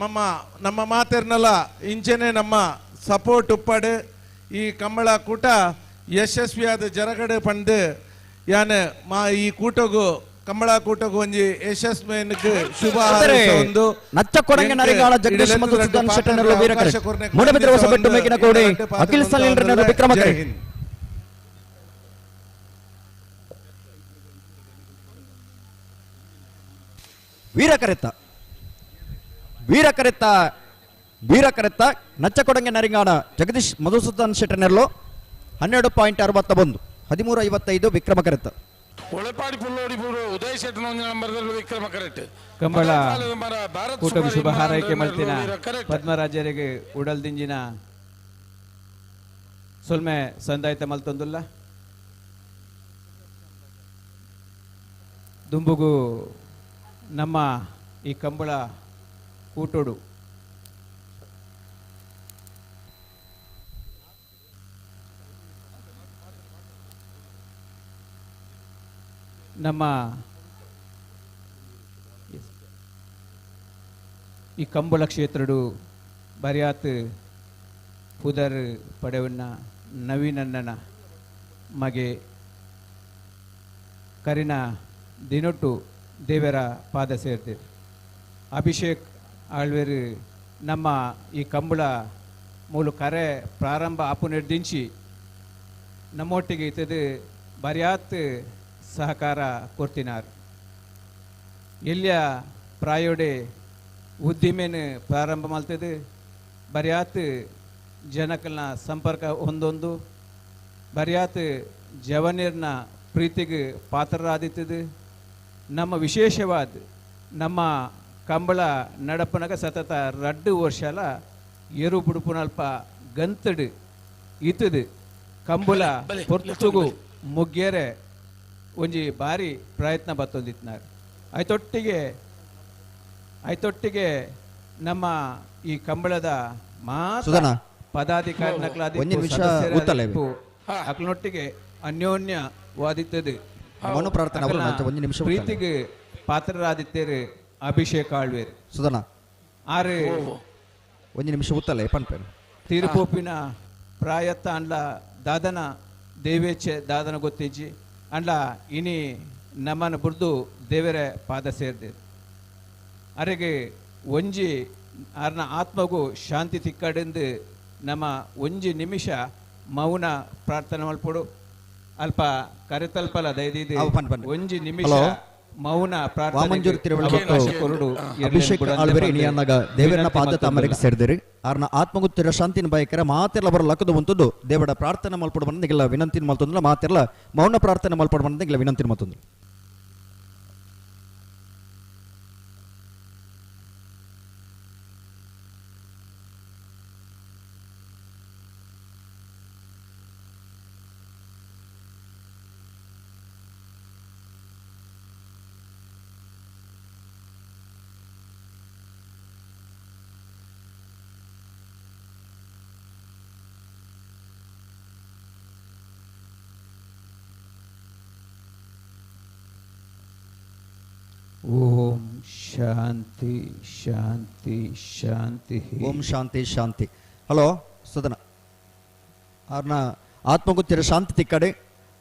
ಮಮ್ಮ ನಮ್ಮ ಮಾತಿರ್ನಲ್ಲ ಇಂಚೆನೆ ನಮ್ಮ ಸಪೋರ್ಟ್ ಉಪ್ಪಾಡು ಈ ಕಂಬಳ ಕೂಟ ಯಶಸ್ವಿಯಾದ ಜರಗಡೆ ಪಂಡು ಯಾನ್ ಮಾ ಈ ಕೂಟಗೂ ಕಂಬಳ ಕೂಟಗೂ ಒಂಜಿ ಯಶಸ್ವಿಗೆ ಶುಭ ಹಾರೈಸೊಂದು. ನಚ್ಚ ಕೊಡಂಗೆ ನರಿಗಾಳ ಜಗದೀಶ್ ಮತ್ತು ಸುಧಾನ್ ಶೆಟ್ಟನರು ವೀರಕರೆ ಮೂಡಬಿದ್ರೆ ಹೊಸಬೆಟ್ಟು ಮೇಕಿನ ಕೋಡಿ ಅಖಿಲ್ ಸಲೀಲ್ರನರು ವಿಕ್ರಮ ಕರೆ. ವೀರ ಕರೆತ್ತ ವೀರ ಕರೆತ್ತ ವೀರ ಕರೆತ್ತ ನಚ್ಚಕೊಡಂಗೆ ನರಿಂಗಾಣ ಜಗದೀಶ್ ಮಧುಸೂದನ್ ಶೆಟ್ಟರ್ನೆರ್ಲು 12.61 13.55 ವಿಕ್ರಮ ಕರೆತ್ತ. ಒಳಪಾಡಿ ಪುಲ್ಲೋಡಿ ಪೂರ್ವ ಉದಯ ಶೆಟ್ಟನ ಒಂಜಿ ನಂಬರ್ ವಿಕ್ರಮ ಕರೆಕ್ಟ್. ಕಂಬಳ ಕೂಟದ ಶುಭ ಹಾರೈಕೆ ಮಲ್ತಿನ ಪದ್ಮರಾಜರಿಗೆ ಉಡಲ್ದಿಂಜಿನ ಸೊಲ್ಮೆ ಸಂದಾಯ್ತ ಮಲ್ತೊಂದುಲ್ಲ. ದುಂಬುಗು ನಮ್ಮ ಈ ಕಂಬಳ ಕೂಟೋಡು ನಮ್ಮ ಈ ಕಂಬಳ ಕ್ಷೇತ್ರಡು ಬರಿಯಾತ್ ಪುದರ್ ಪಡೆವನ್ನ ನವೀನಣ್ಣನ ಮಗೆ ಕರಿನ ದಿನೊಟ್ಟು ದೇವರ ಪಾದ ಸೇರ್ತಿರು. ಅಭಿಷೇಕ್ ಆಳ್ವೇರು ನಮ್ಮ ಈ ಕಂಬಳ ಮೂಲ ಕರೆ ಪ್ರಾರಂಭ ಆಪು ನಿರ್ದಿಂಚಿ ನಮ್ಮೊಟ್ಟಿಗೆ ಇತ್ತದು ಬರಿಯಾತ್ ಸಹಕಾರ ಕೊಡ್ತಿನಾರು. ಎಲ್ಲಿಯ ಪ್ರಾಯೋಡೆ ಉದ್ದಿಮೆನು ಪ್ರಾರಂಭ ಮಾಡ್ತದೆ ಬರಿಯಾತ್ ಜನಕಲ್ನ ಸಂಪರ್ಕ ಒಂದೊಂದು ಬರಿಯಾತ್ ಜವನಿರ್ನ ಪ್ರೀತಿಗೆ ಪಾತ್ರರಾದಿತ್ತದು. ನಮ್ಮ ವಿಶೇಷವಾದ ನಮ್ಮ ಕಂಬಳ ನಡಪನಗ ಸತತ 2 ವರ್ಷಲ ಎರು ಬುಡುಪುನಲ್ಪ ಗಂತಡು ಇತ್ತದು ಕಂಬಳ ಪೊರ್ತುಗು ಮುಗ್ಗೆರೆ ಒಂಜಿ ಭಾರಿ ಪ್ರಯತ್ನ ಬತ್ತೊಂದಿತ್ನಾರು. ಐತೊಟ್ಟಿಗೆ ನಮ್ಮ ಈ ಕಂಬಳದ ಮಾತ್ರ ಪದಾಧಿಕಾರಿನಕ್ಲಾದಿ ಅಕ್ಲನೊಟ್ಟಿಗೆ ಅನ್ಯೋನ್ಯವಾದಿತ್ತದು. ಪ್ರೀತಿಗೆ ಪಾತ್ರರಾದಿತ್ತೇರು ಅಭಿಷೇಕ್ ಆಳ್ವೇರು ಸುಧನ ಆರು ಒಂಜಿ ನಿಮಿಷ ಉತ್ತಲೆ ಪನ್ಪೇನು ತಿರುಪೋಪಿನ ಪ್ರಾಯತ್ತ ಅಂಡ್ಲ ದಾದನ ದೇವೇಚ್ಛೆ ದಾದನ ಗೊತ್ತಿಜ್ಜಿ ಅಂಡ್ಲ ಇನಿ ನಮ್ಮನ್ನು ಬುರ್ದು ದೇವರ ಪಾದ ಸೇರಿದೆ. ಅರೆಗೆ ಒಂಜಿ ಆರ್ನ ಆತ್ಮಗೂ ಶಾಂತಿ ತಿಕ್ಕಡೆಂದು ನಮ್ಮ ಒಂಜಿ ನಿಮಿಷ ಮೌನ ಪ್ರಾರ್ಥನೆ ಮಲ್ಪೊಡು. ಅಲ್ಪ ಕರೆತಲ್ಪಲ ದಯದೀದಿ ಒಂಜಿ ನಿಮಿಷ ಮೌನ ಪ್ರಾರ್ಥನೆ ಅಭಿಷೇಕ್ ಆಳ್ವೇರು ಇನಿಯನ್ನಾಗ ದೇವರನ್ನ ಪಾದ ತಾಮರೆಗೆ ಸೇರಿದಿರಿ. ಆರ್ನ ಆತ್ಮಗುತ್ತಿರ ಶಾಂತಿನ ಬಯಕರ ಮಾತೆಲ್ಲ ಬರ ಲಕ್ಕದು ಉಂಟು ದೇವರ ಪ್ರಾರ್ಥನೆ ಮಲ್ಪಡು ಬಂದಿಲ್ಲ ವಿನಂತಿ ಮಲ್ತೊಂದಿಲ್ಲ ಮಾತೆಲ್ಲ ಮೌನ ಪ್ರಾರ್ಥನೆ ಮಲ್ಪಡು ಬಂದಿಲ್ಲ ವಿನಂತಿ ಮಲ್ತೊಂದು. ಓಂ ಶಾಂತಿ ಶಾಂತಿ ಶಾಂತಿ. ಓಂ ಶಾಂತಿ ಶಾಂತಿ. ಹಲೋ ಸುಧನ ಆರ್ನ ಆತ್ಮಗುತ್ತಿರ ಶಾಂತಿ ತಿಕ್ಕಡೆ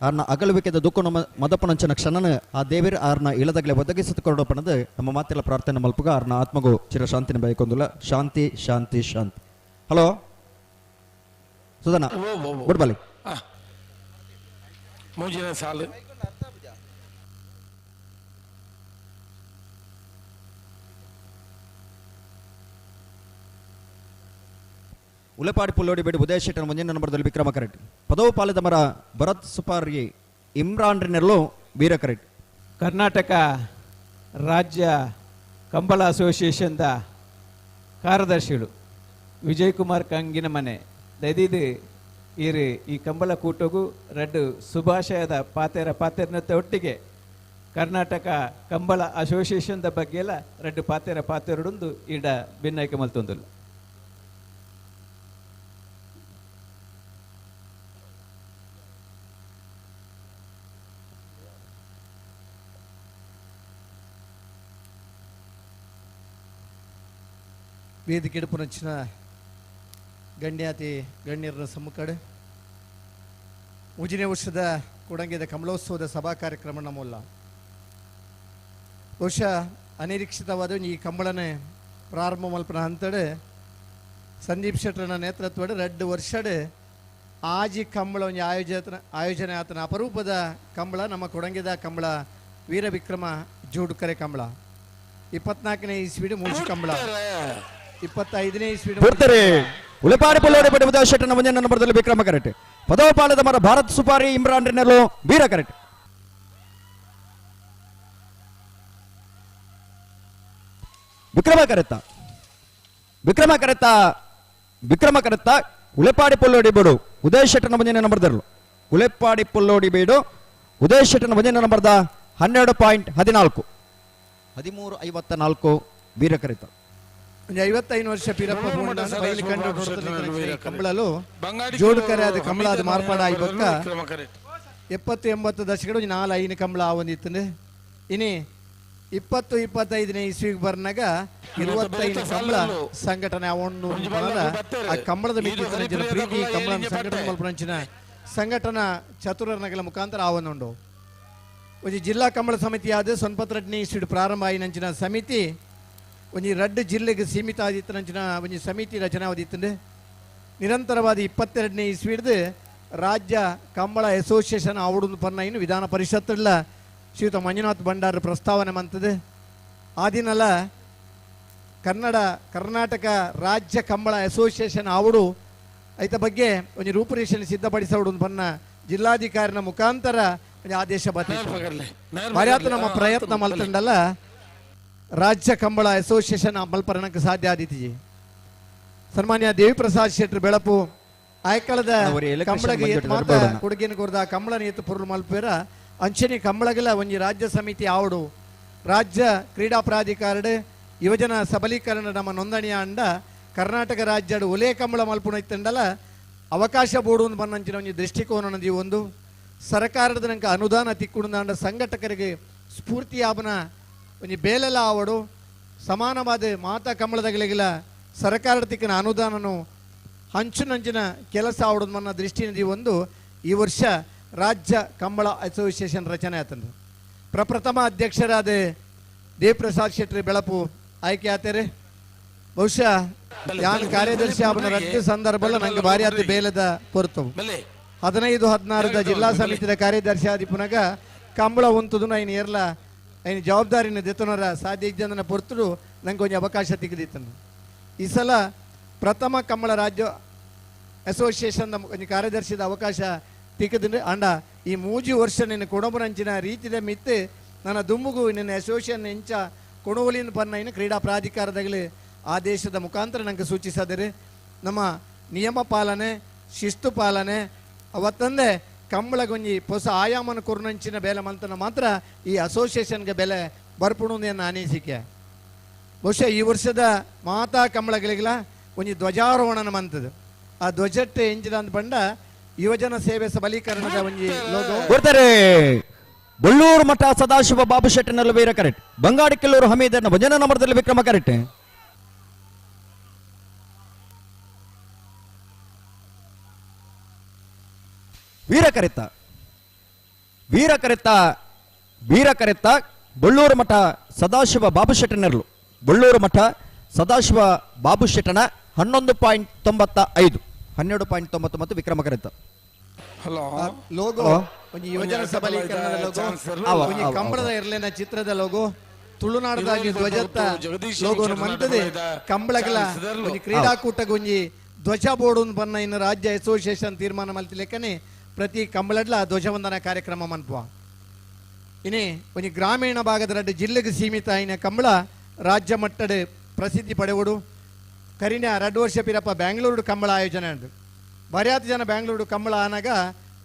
ಆರ್ನ ಅಗಲುವಿಕೆದ ದುಃಖ ನಮ್ಮ ಮದಪನಂಚನ ಕ್ಷಣನ ಆ ದೇವಿರ ಆರ್ನ ಇಳದಗಲೆ ಒದಗಿಸಿಕೊಡಪನದು ನಮ್ಮ ಮಾತೆಲ್ಲ ಪ್ರಾರ್ಥನೆ ಮಲ್ಪುಗ ಆರ್ನ ಆತ್ಮಗೂ ಚಿರ ಶಾಂತಿನ ಬಯಕೊಂದಿಲ್ಲ. ಶಾಂತಿ ಶಾಂತಿ ಶಾಂತಿ. ಹಲೋ ಸುಧನ ಗುಡ್ ಬಾಲಿ. ಮುಂಜಿನ ಸಾಲು ಉಲೆಪಾಡಿ ಪುಲ್ಲೋಡಿ ಬೇಡಿ ಉದಯ ಶೆಟ್ಟರ್ ಮುಂದಿನ ನಂಬರ್ದಲ್ಲಿ ವಿಕ್ರಮ ಕರೆಟ್. ಪದವು ಪಾಲಿದ ಮರ ಭರತ್ ಸುಪಾರಿ ಇಮ್ರಾನ್ ರಿನೆರ್ಲು ವೀರ ಕರೆಟ್. ಕರ್ನಾಟಕ ರಾಜ್ಯ ಕಂಬಳ ಅಸೋಸಿಯೇಷನ್ದ ಕಾರ್ಯದರ್ಶಿಗಳು ವಿಜಯ್ ಕುಮಾರ್ ಕಂಗಿನ ಮನೆ ದಯದೀದು ಈರು ಈ ಕಂಬಳ ಕೂಟಗೂ ರಡ್ಡು ಶುಭಾಶಯದ ಪಾತೆರ ಪಾತೆರನತ್ತ ಒಟ್ಟಿಗೆ ಕರ್ನಾಟಕ ಕಂಬಳ ಅಸೋಸಿಯೇಷನ್ದ ಬಗ್ಗೆ ಎಲ್ಲ ರಡ್ಡು ಪಾತೆರ ಪಾತೆರಡೊಂದು ಈಡ ಭಿನ್ನೈಕೆ ಮಲ್ತೊಂದಿಲ್ಲ. ವೇದಿಕೆ ಪುನಚ್ಚಿನ ಗಣ್ಯಾತಿ ಗಣ್ಯರ ಸಮ್ಮುಖಡು ಮೂಜನೇ ವರ್ಷದ ಕೊಡಂಗಿದ ಕಮಲೋತ್ಸವದ ಸಭಾ ಕಾರ್ಯಕ್ರಮ ನಮ್ಮಲ್ಲ. ಬಹುಶಃ ಅನಿರೀಕ್ಷಿತವಾದ ಈ ಕಂಬಳನೆ ಪ್ರಾರಂಭ ಮಲ್ಪನ ಹಂತಡೆ ಸಂದೀಪ್ ಶೆಟ್ಟರನ ನೇತೃತ್ವದ 2 ವರ್ಷಡೆ ಆಜಿ ಕಂಬಳ ಒಂದು ಆಯೋಜನೆ ಆತನ ಅಪರೂಪದ ಕಂಬಳ ನಮ್ಮ ಕೊಡಂಗಿದ ಕಂಬಳ ವೀರ ವಿಕ್ರಮ ಜೋಡುಕರೆ ಕಂಬಳ. 24ನೇ ಇಸ್ವಿಡು ಮೂಜಿ ಕಂಬಳ 25ನೇ ಇಸ್ವಿಡು ಬರ್ತಾರೆ ಉಲೆಪಾಡಿ ಪುಲ್ಲೋಡಿ ಪಡೆ ಉದಯ ಶೆಟ್ಟನ ಒಂಜನೇ ನಂಬರ್ದಲ್ಲಿ ವಿಕ್ರಮ ಕರೆಕ್ಟ್ ಪದವಪಾಲದ ಮರ ಭಾರತ್ ಸುಪಾರಿ ಇಮ್ರಾನ್ ರಿನಲು ವೀರ ಕರೆಕ್ಟ್ ವಿಕ್ರಮ ಕರೆತ್ತ ವಿಕ್ರಮ ಕರೆತ್ತ ವಿಕ್ರಮ ಕರೆತ್ತ ಉಲೆಪಾಡಿ ಪುಲ್ಲೋಡಿ ಬೇಡು ಉದಯ ಶೆಟ್ಟನ ಒಂಜನೇ ನಂಬರ್ದಲ್ಲೂ ಉಲೆಪಾಡಿ ಪುಲ್ಲೋಡಿ ಬೇಡು ಉದಯ ಶೆಟ್ಟನ ಒಂಜನೇ ನಂಬರ್ದ 12.14 13.54 ವೀರ ಕರೆತ 55 ವರ್ಷ ಪೀರಪ್ಪ ಕಂಬಳಲು ಜೋಡುಕರೆ ಅದು ಕಂಬಳ ಅದು ಮಾರ್ಪಾಡ ಆಯ್ಬಕ್ಕ 70-80 ದಶಕಡು 4 5 ಕಂಬಳ ಆವೊಂದಿತ್ತು. ಇನಿ 20-25ನೇ ಇಸ್ವಿಗೆ ಬರ್ನಾಗ 25 ಕಂಬಳ ಸಂಘಟನೆ ಅವೊಂದು ಆ ಕಂಬಳದ ಮಿತ್ರ ಪ್ರೀತಿ ಕಂಬಳ ಸಂಘಟನೆ ಮಲ್ಪನಂಚಿನ ಸಂಘಟನಾ ಚತುರನಗಲ ಮುಖಾಂತರ ಆವೊಂದುಂಡು. ಒಂಜಿ ಜಿಲ್ಲಾ ಕಂಬಳ ಸಮಿತಿ ಆದ 92ನೇ ಇಸ್ವಿಡ್ ಪ್ರಾರಂಭ ಆಯಿನಂಚಿನ ಸಮಿತಿ ಒಂಜಿ ರಡ್ಡು ಜಿಲ್ಲೆಗೆ ಸೀಮಿತ ಆದಿತ್ತನಂಚಿನ ಒಂಜಿ ಸಮಿತಿ ರಚನೆ ಆದಿತ್ತಂಡು. ನಿರಂತರವಾದ 22ನೇ ಇಸ್ವಿಡ್ದು ರಾಜ್ಯ ಕಂಬಳ ಅಸೋಸಿಯೇಷನ್ ಆವಡುಂದು ಪನ್ನ ವಿಧಾನ ಪರಿಷತ್ತಲ್ಲ ಶ್ರೀಯುತ ಮಂಜುನಾಥ್ ಭಂಡಾರ ಪ್ರಸ್ತಾವನೆ ಮಂತದೆ. ಆ ದಿನಲ ಕರ್ನಾಟಕ ರಾಜ್ಯ ಕಂಬಳ ಅಸೋಸಿಯೇಷನ್ ಆವಡು ಐತ ಬಗ್ಗೆ ಒಂಜಿ ರೂಪುರೇಷೆ ಸಿದ್ಧಪಡಿಸವಡು ಪನ್ನ ಜಿಲ್ಲಾಧಿಕಾರಿನ ಮುಖಾಂತರ ಒಂಜಿ ಆದೇಶ ಬತ್ತಿತ್ತು. ಮರ್ಯಾದ ನಮ್ಮ ಪ್ರಯತ್ನ ಮಲ್ತಂಡಲ್ಲ ರಾಜ್ಯ ಕಂಬಳ ಅಸೋಸಿಯೇಷನ್ ಮಲ್ಪರಣಕ್ಕೆ ಸಾಧ್ಯ ಆದೀತಿ. ಸನ್ಮಾನ್ಯ ದೇವಿಪ್ರಸಾದ್ ಶೆಟ್ಟರ್ ಬೆಳಪು ಆಯ್ಕಳದ ಕಂಬಳಗೆ ಮಾತ ಕೊಡುಗೆಯನ್ನು ಕೊರ್ದ ಕಂಬಳನ ಎತ್ತು ಪೊರುಳು ಮಲ್ಪೇರ ಅಂಚನೆ ಕಂಬಳಗಲ ಒಂಜಿ ರಾಜ್ಯ ಸಮಿತಿ ಆವಡು ರಾಜ್ಯ ಕ್ರೀಡಾ ಪ್ರಾಧಿಕಾರ ಯುವಜನ ಸಬಲೀಕರಣ ನಮ್ಮ ನೋಂದಣಿಯ ಅಂಡ ಕರ್ನಾಟಕ ರಾಜ್ಯದ ಒಲೆ ಕಂಬಳ ಮಲ್ಪುಣ ಇತ್ತಂಡಲ ಅವಕಾಶ ಬೋಡು ಬನ್ನಂಚಿನ ಒಂಜಿ ದೃಷ್ಟಿಕೋನ ಒಂದು ಸರ್ಕಾರದ ನಂಗೆ ಅನುದಾನ ತಿಕ್ಕುಂಡ ಸಂಘಟಕರಿಗೆ ಸ್ಫೂರ್ತಿಯಾಬನ ಒಂಜಿ ಬೇಲೆಲ್ಲ ಆವಡು ಸಮಾನವಾದ ಮಾತಾ ಕಂಬಳದಗಳಿಗೆಲ್ಲ ಸರ್ಕಾರದ ತಿಕ್ಕಿನ ಅನುದಾನನು ಹಂಚುನಂಚಿನ ಕೆಲಸ ಆವಡು ಮನ್ನ ದೃಷ್ಟಿಯಿಂದ ಒಂದು ಈ ವರ್ಷ ರಾಜ್ಯ ಕಂಬಳ ಅಸೋಸಿಯೇಷನ್ ರಚನೆ ಆತಂದು. ಪ್ರಪ್ರಥಮ ಅಧ್ಯಕ್ಷರಾದ ದೇವಪ್ರಸಾದ್ ಶೆಟ್ಟಿ ಬೆಳಪು ಆಯ್ಕೆ ಆತಾರೆ. ಬಹುಶಃ ಯಾನ್ ಕಾರ್ಯದರ್ಶಿ ಅವನ ರದ್ದು ಸಂದರ್ಭಲ್ಲ ನಂಗೆ ಭಾರಿ ಆದ ಬೇಲದ ಪೊರ್ತು 15-16 ಜಿಲ್ಲಾ ಸಮಿತಿಯ ಕಾರ್ಯದರ್ಶಿ ಆದಿ ಪುನಗ ಕಂಬಳ ಉಂತುದು ಐನ್ ಏರ್ಲ ಐನ್ ಜವಾಬ್ದಾರಿನ ದೆತ್ತನರ ಸಾಧ್ಯ ಇದ್ದಂದನ ಪೊರ್ತುಡು ನಂಗೆ ಒಂಜಿ ಅವಕಾಶ ತಿಕ್ಕದಿತ್ತನು. ಈ ಸಲ ಪ್ರಥಮ ಕಂಬಳ ರಾಜ್ಯ ಅಸೋಸಿಯೇಷನ್ ಒಂಜಿ ಕಾರ್ಯದರ್ಶಿದ ಅವಕಾಶ ತಿಕ್ಕದಂದ್ರೆ ಅಂಡ ಈ 3 ವರ್ಷ ನಿನ್ನ ಕೊಡಬರಂಚಿನ ರೀತಿದ ಮಿತ್ತೆ ನನ್ನ ದುಮ್ಮುಗು ನಿನ್ನ ಅಸೋಸಿಯೇಷನ್ ಎಂಚ ಕೊಡೋಲಿನ ಪನ್ನ ಕ್ರೀಡಾ ಪ್ರಾಧಿಕಾರದಾಗಲಿ ಆದೇಶದ ಮುಖಾಂತರ ನಂಗೆ ಸೂಚಿಸಿದರೆ ನಮ್ಮ ನಿಯಮ ಪಾಲನೆ ಶಿಸ್ತು ಪಾಲನೆ ಅವತ್ತಂದೆ ಕಂಬಳಗೊಂಜಿ ಹೊಸ ಆಯಾಮನ ಕೊರ್ನಂಚಿನ ಬೇಲೆ ಮಂತನ ಮಾತ್ರ ಈ ಅಸೋಸಿಯೇಷನ್ಗೆ ಬೆಲೆ ಬರ್ಪುಣು ಎನ್ನ ಅನಿಸಿಕೆ. ಬಹುಶಃ ಈ ವರ್ಷದ ಮಾತಾ ಕಂಬಳಗಳಿಗೆಲ್ಲ ಒಂಜಿ ಧ್ವಜಾರೋಹಣನ ಮಂತದ್ದು. ಆ ಧ್ವಜಟ್ಟೆ ಎಂಜಿನ ಅಂತ ಬಂಡ ಯುವಜನ ಸೇವೆ ಸಬಲೀಕರಣದ ಒಂಜಿ ಲೋಗೋ ಬರ್ತಾರೆ. ಬೊಳ್ಳೂರು ಮಠ ಸದಾಶಿವ ಬಾಬು ಶೆಟ್ಟನಲ್ಲಿ ವೀರ ಕರೆಕ್ಟ್ ಬಂಗಾಡಿ ಕೆಲ್ಲೂರು ಹಮೀದನ ಭಜನಾ ನಂಬರ್ದಲ್ಲಿ ವಿಕ್ರಮ ಕರೆಕ್ಟ್. ವೀರ ಕರೆತ್ತ ವೀರ ಕರೆತ್ತ ವೀರ ಕರೆತ್ತ ಬೊಳ್ಳೂರು ಮಠ ಸದಾಶಿವ ಬಾಬು ಶೆಟ್ಟನರ್ಲು ಬೊಳ್ಳೂರು ಮಠ ಸದಾಶಿವ ಬಾಬು ಶೆಟ್ಟನ 11.95 12.99 ವಿಕ್ರಮ ಕರೆತ್ತ. ಹಲೋ ಲೋಗೋ ಒಂಜಿ ಯುವಜನ ಸಬಲೀಕರಣದ ಲೋಗೋ ಒಂಜಿ ಕಂಬಳದ ಎರ್ಲೆನ ಚಿತ್ರದ ಲೋಗೋ ತುಳುನಾಡದ ಧ್ವಜತ್ತ ಲೋಗೋನು ಮಂತದೆ ಕಂಬಳಗಳ ಒಂಜಿ ಕ್ರೀಡಾಕೂಟಗೊಂಜಿ ಧ್ವಜ ಬೋರ್ಡ್ ಬನ್ನ ಇನ್ನು ರಾಜ್ಯ ಅಸೋಸಿಯೇಷನ್ ತೀರ್ಮಾನ ಮಲ್ತಿಲೆಕ್ಕನೆ ಪ್ರತಿ ಕಂಬಳಡ್ಲ ಧ್ವಜವಂದನ ಕಾರ್ಯಕ್ರಮ ಮನ್ಪುವ. ಇನಿ ಒಂಜಿ ಗ್ರಾಮೀಣ ಭಾಗದ ರಡ್ಡು ಜಿಲ್ಲೆಗೆ ಸೀಮಿತ ಆಯಿನ ಕಂಬಳ ರಾಜ್ಯ ಮಟ್ಟದ ಪ್ರಸಿದ್ಧಿ ಪಡೆವಡು. ಕರಿನ 2 ವರ್ಷ ಪಿರಪ್ಪ ಬ್ಯಾಂಗ್ಳೂರು ಕಂಬಳ ಆಯೋಜನೆ ಉಂಟು. ಬರ್ಯಾತ್ ಜನ ಬ್ಯಾಂಗ್ಳೂರು ಕಂಬಳ ಆನಾಗ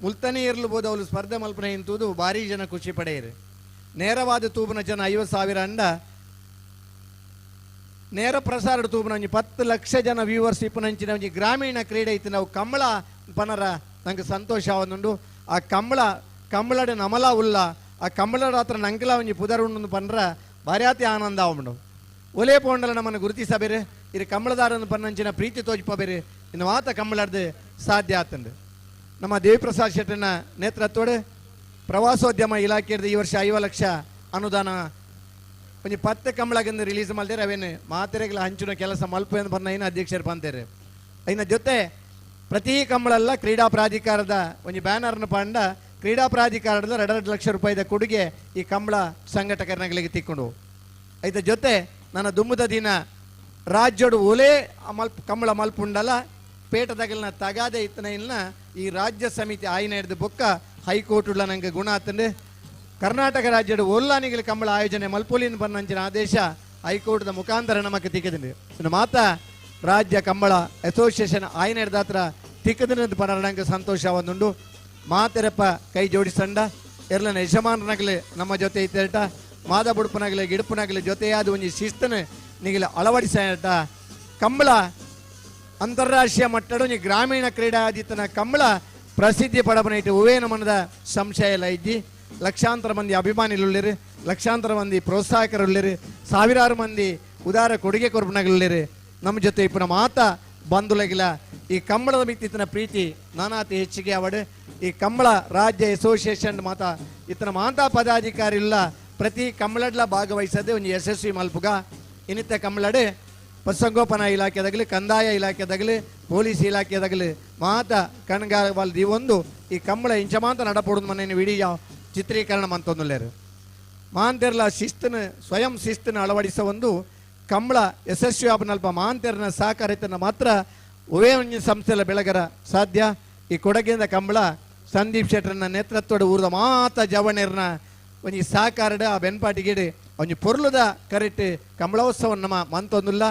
ಮುಲ್ತಾನೆ ಇರಲು ಬೋದು ಅವಳು ಸ್ಪರ್ಧೆ ಮಲ್ಪನೆ ಇಂತುದು ಭಾರಿ ಜನ ಖುಷಿ ಪಡೆಯರು. ನೇರವಾದ ತೂಬನ ಜನ 50,000 ಅಂಡ ನೇರ ಪ್ರಸಾರ ತೂಬನ ಒಂಜಿ 10 ಲಕ್ಷ ಜನ ವ್ಯೂವರ್ಸ್ ಇಪ್ಪನಂಚಿನ ಒಂಜಿ ಗ್ರಾಮೀಣ ಕ್ರೀಡೆ ಇತ್ತು. ನಾವು ಕಂಬಳ ಪನರ ನಂಗೆ ಸಂತೋಷ ಆವೊಂದುಂಡು. ಆ ಕಂಬಳ ಕಂಬಳಡೆ ನಮಲ ಉಲ್ಲ ಆ ಕಂಬಳಡ ಹತ್ರ ನಂಕಲ ಒಂಜಿ ಪುದರ್ ಉಂಡು ಪನ್ರ ಭಾರ್ಯಾತಿ ಆನಂದ ಆವುಂಡು. ಒಲೆ ಪೋಂಡಲ ನಮ್ಮನ್ನು ಗುರುತಿಸಬೇರೆ ಇರು ಕಂಬಳದಾರನ್ನು ಪನ್ನಂಚಿನ ಪ್ರೀತಿ ತೋಜಿಪಬೇರೆ ಇನ್ನು ಮಾತ ಕಂಬಳಾಡ್ದು ಸಾಧ್ಯ ಆತಂಡು. ನಮ್ಮ ದೇವಿಪ್ರಸಾದ್ ಶೆಟ್ಟನ ನೇತೃತ್ವದ ಪ್ರವಾಸೋದ್ಯಮ ಇಲಾಖೆಯದು ಈ ವರ್ಷ 50 ಲಕ್ಷ ಅನುದಾನ ಒಂಜಿ 10 ಕಂಬಳಗಂದು ರಿಲೀಸ್ ಮಾಡಿದರೆ ಅವೇನು ಮಾತೆರೆಗಳ ಹಂಚಿನ ಕೆಲಸ ಮಲ್ಪ ಎಂದು ಬನ್ನ ಐನ ಅಧ್ಯಕ್ಷರು ಬಂತೇರೆ. ಐನ ಜೊತೆ ಪ್ರತಿ ಕಂಬಳೆಲ್ಲ ಕ್ರೀಡಾ ಪ್ರಾಧಿಕಾರದ ಒಂಜಿ ಬ್ಯಾನರ್ನ ಪಂಡ ಕ್ರೀಡಾ ಪ್ರಾಧಿಕಾರದ 2.5 ಲಕ್ಷ ರೂಪಾಯಿದ ಕೊಡುಗೆ ಈ ಕಂಬಳ ಸಂಘಟಕರನಗಳಿಗೆ ತಿಕ್ಕೊಂಡು. ಐತ ಜೊತೆ ನನ್ನ ದುಮ್ಮದ ದಿನ ರಾಜ್ಯಡು ಒಲೆ ಮಲ್ಪ ಕಂಬಳ ಮಲ್ಪುಂಡಲ ಪೇಟದಗಲ್ನ ತಗಾದೆ ಇತ್ತನ ಇಲ್ನ ಈ ರಾಜ್ಯ ಸಮಿತಿ ಆಯ್ನ ಹಿಡ್ದು ಬೊಕ್ಕ ಹೈಕೋರ್ಟ್ ಉಳ್ಳ ನಂಗೆ ಗುಣ ಆತಂಡು ಕರ್ನಾಟಕ ರಾಜ್ಯದ ಒಲ್ಲಾನಿಗಳ ಕಂಬಳ ಆಯೋಜನೆ ಮಲ್ಪೊಲಿನ ಬನ್ನಂಚಿನ ಆದೇಶ ಹೈಕೋರ್ಟ್ದ ಮುಖಾಂತರ ನಮಕ್ ತಿಕ್ಕದಿಂಡು. ಇನ್ನು ಮಾತಾ ರಾಜ್ಯ ಕಂಬಳ ಅಸೋಸಿಯೇಷನ್ ಆಯ್ನ ಹಿಡ್ದಾತ್ರ ತಿಕ್ಕದಿನ ಪನರ ನಂಗೆ ಸಂತೋಷ ಒಂದುಂಡು. ಮಾತೆರಪ್ಪ ಕೈ ಜೋಡಿಸಂಡ ಎರ್ಲನ ಯಜಮಾನನಾಗಲಿ ನಮ್ಮ ಜೊತೆ ಇತ್ತೇಟ ಮಾದ ಬುಡುಪನಾಗಲಿ ಗಿಡುಪನಾಗಲಿ ಜೊತೆಯಾದ ಒಂಜಿ ಶಿಸ್ತನ ನಿಗಲ ಅಳವಡಿಸ ಕಂಬಳ ಅಂತಾರಾಷ್ಟ್ರೀಯ ಮಟ್ಟದ ಒಂಜಿ ಗ್ರಾಮೀಣ ಕ್ರೀಡಾ ಆದಿತ್ತನ ಕಂಬಳ ಪ್ರಸಿದ್ಧಿ ಪಡಬನೈಟ್ ಹೂವೇ ನಮನದ ಸಂಶಯ ಇಲ್ಲ ಇದ್ದಿ. ಲಕ್ಷಾಂತರ ಮಂದಿ ಅಭಿಮಾನಿಲುಳ್ಳಿರು, ಲಕ್ಷಾಂತರ ಮಂದಿ ಪ್ರೋತ್ಸಾಹಕರುಳ್ಳಿರು, ಸಾವಿರಾರು ಮಂದಿ ಉದಾರ ಕೊಡುಗೆ ಕೊರ್ಪನಾಗಲುಳ್ಳಿರು. ನಮ್ಮ ಜೊತೆ ಇಪ್ಪನ ಮಾತ ಬಂಧುಲಗಿಲ ಈ ಕಂಬಳದ ಮಿತ್ತಿತನ ಪ್ರೀತಿ ನಾನಾತಿ ಹೆಚ್ಚಿಗೆ ಅವಡು. ಈ ಕಂಬಳ ರಾಜ್ಯ ಅಸೋಸಿಯೇಷನ್ ಮಾತ ಇತನ ಮಾತಾ ಪದಾಧಿಕಾರಿ ಇಲ್ಲ ಪ್ರತಿ ಕಂಬಳಡ್ಲ ಭಾಗವಹಿಸದೆ ಒಂದು ಯಶಸ್ವಿ ಮಲ್ಪುಗ. ಇನ್ನಿತ ಕಂಬಳಡೆ ಪಶುಸಂಗೋಪನಾ ಇಲಾಖೆದಾಗಲಿ, ಕಂದಾಯ ಇಲಾಖೆದಾಗಲಿ, ಪೊಲೀಸ್ ಇಲಾಖೆದಾಗಲಿ ಮಾತ ಕಣ್ಗಾಲ ಒಂದು ಈ ಕಂಬಳ ಇಂಚಮಾಂತ ನಡಪಡುದು ಮನೆ ವಿಡಿಯೋ ಚಿತ್ರೀಕರಣ ಮಂತೊಂದುಲ್ಲೇರು. ಮಾಂತೆರ್ಲ ಶಿಸ್ತನ ಸ್ವಯಂ ಶಿಸ್ತನ ಅಳವಡಿಸ ಒಂದು ಕಂಬಳ ಯಶಸ್ವಿ ಆಪನಲ್ಪ ಮಾಂತೆರ್ನ ಸಹಕಾರಿತನ ಮಾತ್ರ ಉವೇ ಒಂಜಿ ಸಂಸ್ಥೆಲ ಬೆಳಗರ ಸಾಧ್ಯ. ಈ ಕೊಡಗಿಂದ ಕಂಬಳ ಸಂದೀಪ್ ಶೆಟ್ಟರ್ನ ನೇತೃತ್ವದ ಊರದ ಮಾತ ಜವಣೆರ್ನ ಒಂಜಿ ಸಹಕಾರಡ ಆ ಬೆನ್ಪಾಟಿಗೇಡು ಒಂಜಿ ಪೊರ್ಲುದ ಕರೆಕ್ಟ್ ಕಂಬಳೋತ್ಸವ ನಮ್ಮ ಮಂತೊಂದುಲ್ಲ.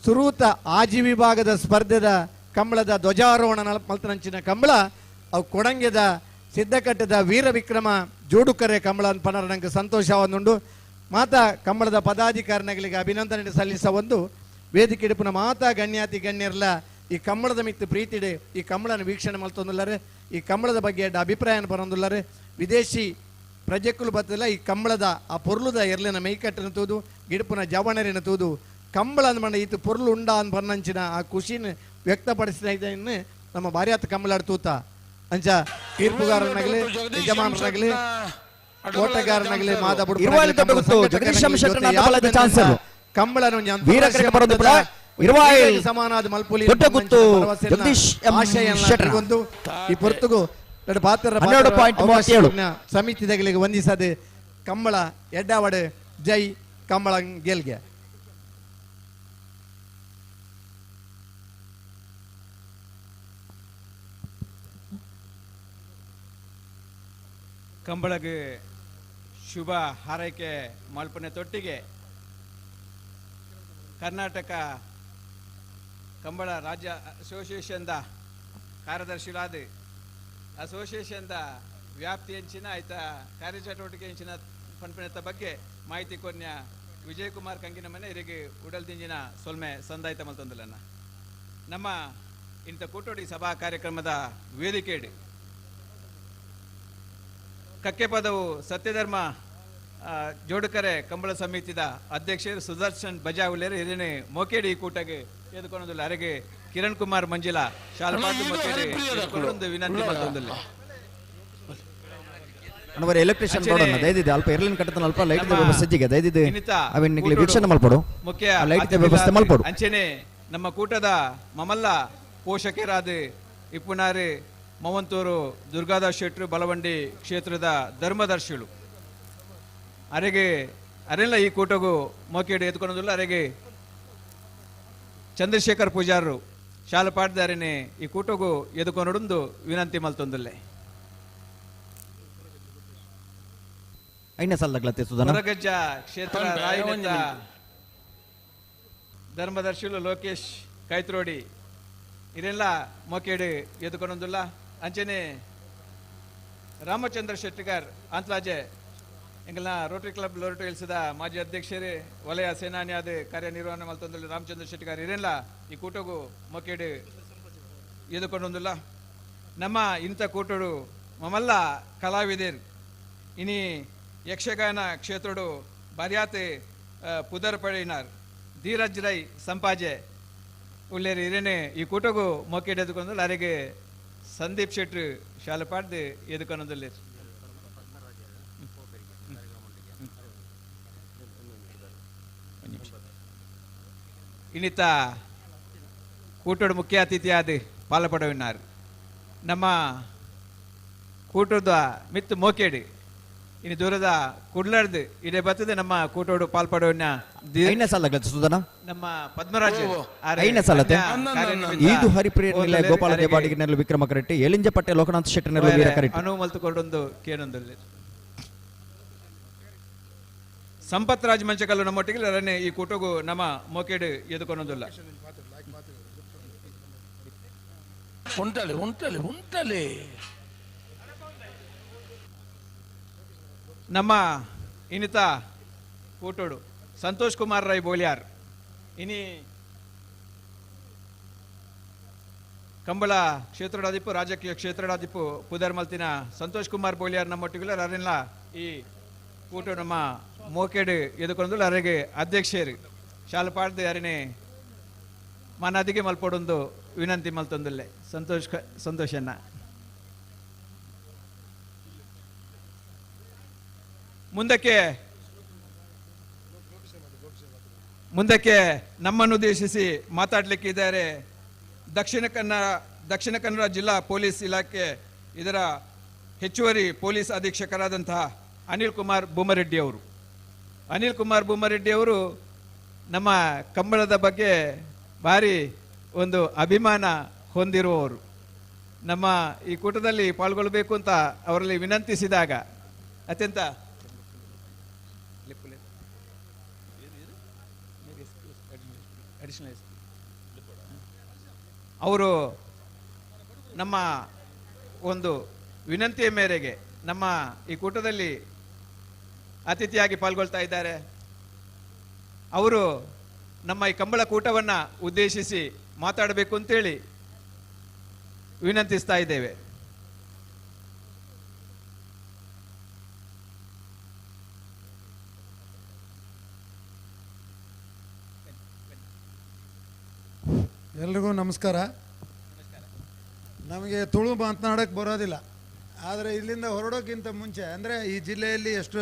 ಸುರೂತ ಆಜಿ ವಿಭಾಗದ ಸ್ಪರ್ಧೆದ ಕಂಬಳದ ಧ್ವಜಾರೋಹಣ ಮಲ್ತನಂಚಿನ ಕಂಬಳ ಅವು ಕೊಡಂಗೆದ ಸಿದ್ಧಕಟ್ಟದ ವೀರ ವಿಕ್ರಮ ಜೋಡುಕರೆ ಕಂಬಳ ಅಂತ ಪನರ ನಂಗೆ ಸಂತೋಷವನ್ನುಂಡು. ಮಾತಾ ಕಂಬಳದ ಪದಾಧಿಕಾರಿಗಳಿಗೆ ಅಭಿನಂದನೆ ಸಲ್ಲಿಸ ಒಂದು ವೇದಿಕೆ ಇಡುಪುನ ಮಾತಾ ಗಣ್ಯಾತಿ ಗಣ್ಯರ್ಲ ಈ ಕಂಬಳದ ಮಿತ್ತು ಪ್ರೀತಿಡೆ ಈ ಕಂಬಳನ ವೀಕ್ಷಣೆ ಮಲ್ತೊಂದುಲ್ಲಾರೆ, ಈ ಕಂಬಳದ ಬಗ್ಗೆ ಅಭಿಪ್ರಾಯನ ಬರೊಂದುಲ್ಲಾರೆ. ವಿದೇಶಿ ಪ್ರಜೆಕ್ಕುಲು ಬತ್ತಲ್ಲ ಈ ಕಂಬಳದ ಆ ಪೊರ್ಲುದ ಎರ್ಲಿನ ಮೈಕಟ್ಟನ ತೂದು ಗಿಡುಪುನ ಜವಣರಿನ ತೂದು ಕಂಬಳ ಅಂದ್ ಈತು ಪೊರ್ಲು ಉಂಡ ಅಂದ್ ಬನ್ನಂಚಿನ ಆ ಖುಷಿನ ವ್ಯಕ್ತಪಡಿಸಿದ ಇದನ್ನು ನಮ್ಮ ಭಾರ್ಯಾತ ಕಂಬಳಾಡ್ ತೂತ ಅಂಚ ತೀರ್ಪುಗಾರನಾಗಲಿ ಯಜಮಾನರಾಗಲಿ ಓಟಗಾರನಾಗಲಿ ಮಾದ ಸಮಾನಾದ ಮಲ್ಪುಲಿ ಒಂದು ಈ ಪೊರ್ತುಗು ಸಮಿತಿದಗಳಿಗೆ ವಂದಿಸದೆ ಕಂಬಳ ಎಡ್ಡಾವಡೆ ಜೈ ಕಂಬಳ ಗೆಲ್ಗೆ. ಕಂಬಳಗೆ ಶುಭ ಹಾರೈಕೆ ಮಲ್ಪನೆ ತೊಟ್ಟಿಗೆ ಕರ್ನಾಟಕ ಕಂಬಳ ರಾಜ್ಯ ಅಸೋಸಿಯೇಷನ್ದ ಕಾರ್ಯದರ್ಶಿಗಳಾದ ಅಸೋಸಿಯೇಷನ್ದ ವ್ಯಾಪ್ತಿ ಹೆಂಚಿನ ಆಯ್ತ ಕಾರ್ಯಚಟುವಟಿಕೆ ಹೆಂಚಿನ ಪನ್ಪನೆತ್ತ ಬಗ್ಗೆ ಮಾಹಿತಿ ಕೊನ್ಯ ವಿಜಯಕುಮಾರ್ ಕಂಗಿನ ಮನೆ ಇರಿಗೆ ಉಡಲ್ದಿಂಜಿನ ಸೊಲ್ಮೆ ಸಂದಾಯ್ತ ಮಲ್ತೊಂದಿಲ್ಲನ್ನ. ನಮ್ಮ ಇಂಥ ಕೂಟೋಡಿ ಸಭಾ ಕಾರ್ಯಕ್ರಮದ ವೇದಿಕೆಯಡಿ ಕಕ್ಕೆಪದವು ಸತ್ಯಧರ್ಮ ಜೋಡುಕರೆ ಕಂಬಳ ಸಮಿತಿದ ಅಧ್ಯಕ್ಷರು ಸುದರ್ಶನ್ ಬಜಾವುಲೇರು ಹಿರಿಯನೆ ಮೋಕೇಡಿ ಕೂಟಗೆ ಎದುಕೊಳೋದಿಲ್ಲ. ಅರೆಗೆ ಕಿರಣ್ ಕುಮಾರ್ ಮಂಜಿಲಾ ಶಾಲಪಾತು ಮೋಕೇಡಿ ಎದುಕೊಳ್ಳೊಂದು ವಿನಂತಿ ಮತ್ತೊಂದಿಲ್ಲ. ಎಲೆಕ್ಟ್ರಿಷಿಯನ್ ಬೋರ್ಡ್ ದಯದಿದೆ ಅಲ್ಪ ಎರ್ಲಿನ ಕಟ್ಟತನ ಅಲ್ಪ ಲೈಟ್ ವ್ಯವಸ್ಥೆ ಜಿಗೆ ದಯದಿದೆ ಅವಿನ ವೀಕ್ಷಣೆ ಮಲ್ಪಡು ಮುಖ್ಯ ಲೈಟ್ ವ್ಯವಸ್ಥೆ ಮಲ್ಪಡು. ಅಂಚೆನೆ ನಮ್ಮ ಕೂಟದ ಮಮಲ್ಲ ಪೋಷಕರಾದ ಇಪ್ಪುನಾರಿ ಮವಂತೂರು ದುರ್ಗಾದಾಸ್ ಶೆಟ್ರು ಬಲವಂಡಿ ಕ್ಷೇತ್ರದ ಧರ್ಮದರ್ಶಿಗಳು ಅರೆಗೆ ಅರೆಲ್ಲ ಈ ಕೂಟಗೂ ಮೋಕೇಡು ಎತ್ಕೊಳೋದಿಲ್ಲ. ಅರೆಗೆ ಚಂದ್ರಶೇಖರ್ ಪೂಜಾರರು ಶಾಲಪಾಡ್ದಾರನೆ ಈ ಕೂಟಗೂ ಎದುಕೊನೊಡೊಂದು ವಿನಂತಿ ಮಲ್ತೊಂದುಲ್ಲೆ. ಹೊರಗಜ್ಜ ಕ್ಷೇತ್ರ ರಾಯನೆತ್ತ ಧರ್ಮದರ್ಶಿಗಳು ಲೋಕೇಶ್ ಕೈತ್ರೋಡಿ ಇದೆಲ್ಲ ಮೋಕೇಡು ಎದುಕೊನೊಂದುಲ್ಲ. ಅಂಚನೆ ರಾಮಚಂದ್ರ ಶೆಟ್ಟಿಗಾರ್ ಅಂತ್ಲಾಜೆ ಎಂಗಲ್ನ ರೋಟರಿ ಕ್ಲಬ್ ಲೋರಟು ಹಿಲ್ಸದ ಮಾಜಿ ಅಧ್ಯಕ್ಷರೇ ವಲಯ ಸೇನಾನಿಯಾದ ಕಾರ್ಯನಿರ್ವಹಣೆ ಮಲ್ತೊಂದುಲ್ಲ ರಾಮಚಂದ್ರ ಶೆಟ್ಟಿಗಾರ್ ಇರೆಲ್ಲ ಈ ಕೂಟಗೂ ಮೊಕೇಡು ಎದುಕೊಂಡೊಂದುಲ್ಲ. ನಮ್ಮ ಇಂಥ ಕೂಟಡು ಮಮಲ್ಲ ಕಲಾವಿದರು ಇನಿ ಯಕ್ಷಗಾನ ಕ್ಷೇತ್ರಡು ಬರ್ಯಾತೆ ಪುದರ್ ಪಡೆಯಿನಾರ್ ಧೀರಜ್ ರೈ ಸಂಪಾಜೆ ಉಳ್ಳೇರು ಇರೇನೆ ಈ ಕೂಟಗೂ ಮೊಕೇಡು ಎದುಕೊಂದುಲ್ಲ. ಅರೆಗೆ ಸಂದೀಪ್ ಶೆಟ್ರು ಶಾಲಪಾಡ್ದು ಎದುಕೊನೊಂದುಲ್ಲ. ಇನ್ನಿತ ಕೂಟದ ಮುಖ್ಯ ಅತಿಥಿಯಾದ ಪಾಲ್ಪಡವಿನಾರ್ ನಮ್ಮ ಕೂಟದ ಮಿತ್ತು ಮೋಕೇಡಿ ಇನಿ ದೂರದ ಕುಡ್ಲರ್ದು ಇಡೆ ಬತ್ತದೆ ನಮ್ಮ ಕೂಟೋಡು ಪಾಲ್ಪಡೋನ ಐನ ಸಾಲ ಸುಧನ ನಮ್ಮ ಪದ್ಮರಾಜ್ ಐನ ಸಾಲತೆ ಈದು ಹರಿಪ್ರಿಯ ನಿಲಯ ಗೋಪಾಲ ದೇವಾಡಿಗೆ ನೆರಳು ವಿಕ್ರಮ ಕರೆಟ್ಟಿ ಎಲಿಂಜಪಟ್ಟೆ ಲೋಕನಾಥ್ ಶೆಟ್ಟಿ ನೆರಳು ವೀರ ಕರೆಟ್ಟಿ ಅನುವು ಮಲ್ತುಕೊಂಡೊಂದು ಕೇನೊಂದು ಸಂಪತ್ ರಾಜ್ ಮಂಚಕಲ್ಲು ನಮ್ಮೊಟ್ಟಿಗೆ ಅರಣ್ಯ ಈ ಕೂಟಗೂ ನಮ್ಮ ಮೋಕೇಡು ಎದುಕೊನೊಂದಿಲ್ಲ. ಉಂಟಲೆ ಉಂಟಲೆ ಉಂಟಲೆ ನಮ್ಮ ಇನ್ನಿತ ಕೂಟೋಡು ಸಂತೋಷ್ ಕುಮಾರ್ ರೈ ಬೋಲ್ಯಾರ್ ಇನಿ ಕಂಬಳ ಕ್ಷೇತ್ರಾಧಿಪು ರಾಜಕೀಯ ಕ್ಷೇತ್ರಾಧಿಪು ಪುದರ್ಮಲ್ತಿನ ಸಂತೋಷ್ ಕುಮಾರ್ ಬೋಲ್ಯಾರ್ ನಮ್ಮೊಟ್ಟಿಗೆ ಅರೆಲ್ಲ ಈ ಕೂಟ ನಮ್ಮ ಮೋಕೇಡು ಎದುಕೊಂಡು ಅರೆಗೆ ಅಧ್ಯಕ್ಷರು ಶಾಲು ಪಾಡ್ದು ಅರನೆ ಮನದಿಗೆ ಮಲ್ಪೊಡೊಂದು ವಿನಂತಿ ಮಲ್ತೊಂದುಲ್ಲೆ ಸಂತೋಷ್ ಸಂತೋಷನ್ನ. ಮುಂದಕ್ಕೆ ಮುಂದಕ್ಕೆ ನಮ್ಮನ್ನುದ್ದೇಶಿಸಿ ಮಾತಾಡಲಿಕ್ಕಿದ್ದಾರೆ ದಕ್ಷಿಣ ಕನ್ನಡ ಜಿಲ್ಲಾ ಪೊಲೀಸ್ ಇಲಾಖೆ ಇದರ ಹೆಚ್ಚುವರಿ ಪೊಲೀಸ್ ಅಧೀಕ್ಷಕರಾದಂತಹ ಅನಿಲ್ ಕುಮಾರ್ ಬೊಮ್ಮರೆಡ್ಡಿ ಅವರು. ಅನಿಲ್ ಕುಮಾರ್ ಬೊಮ್ಮರೆಡ್ಡಿ ಅವರು ನಮ್ಮ ಕಂಬಳದ ಬಗ್ಗೆ ಭಾರಿ ಒಂದು ಅಭಿಮಾನ ಹೊಂದಿರುವವರು. ನಮ್ಮ ಈ ಕೂಟದಲ್ಲಿ ಪಾಲ್ಗೊಳ್ಳಬೇಕು ಅಂತ ಅವರಲ್ಲಿ ವಿನಂತಿಸಿದಾಗ ಅತ್ಯಂತ ಅವರು ನಮ್ಮ ಒಂದು ವಿನಂತಿಯ ಮೇರೆಗೆ ನಮ್ಮ ಈ ಕೂಟದಲ್ಲಿ ಅತಿಥಿಯಾಗಿ ಪಾಲ್ಗೊಳ್ತಾ ಇದ್ದಾರೆ. ಅವರು ನಮ್ಮ ಈ ಕಂಬಳ ಕೂಟವನ್ನು ಉದ್ದೇಶಿಸಿ ಮಾತಾಡಬೇಕು ಅಂತೇಳಿ ವಿನಂತಿಸ್ತಾ ಇದ್ದೇವೆ. ಎಲ್ರಿಗೂ ನಮಸ್ಕಾರ. ನಮಗೆ ತುಳು ಮಾತನಾಡೋಕ್ಕೆ ಬರೋದಿಲ್ಲ, ಆದರೆ ಇಲ್ಲಿಂದ ಹೊರಡೋಕ್ಕಿಂತ ಮುಂಚೆ ಅಂದರೆ ಈ ಜಿಲ್ಲೆಯಲ್ಲಿ ಎಷ್ಟು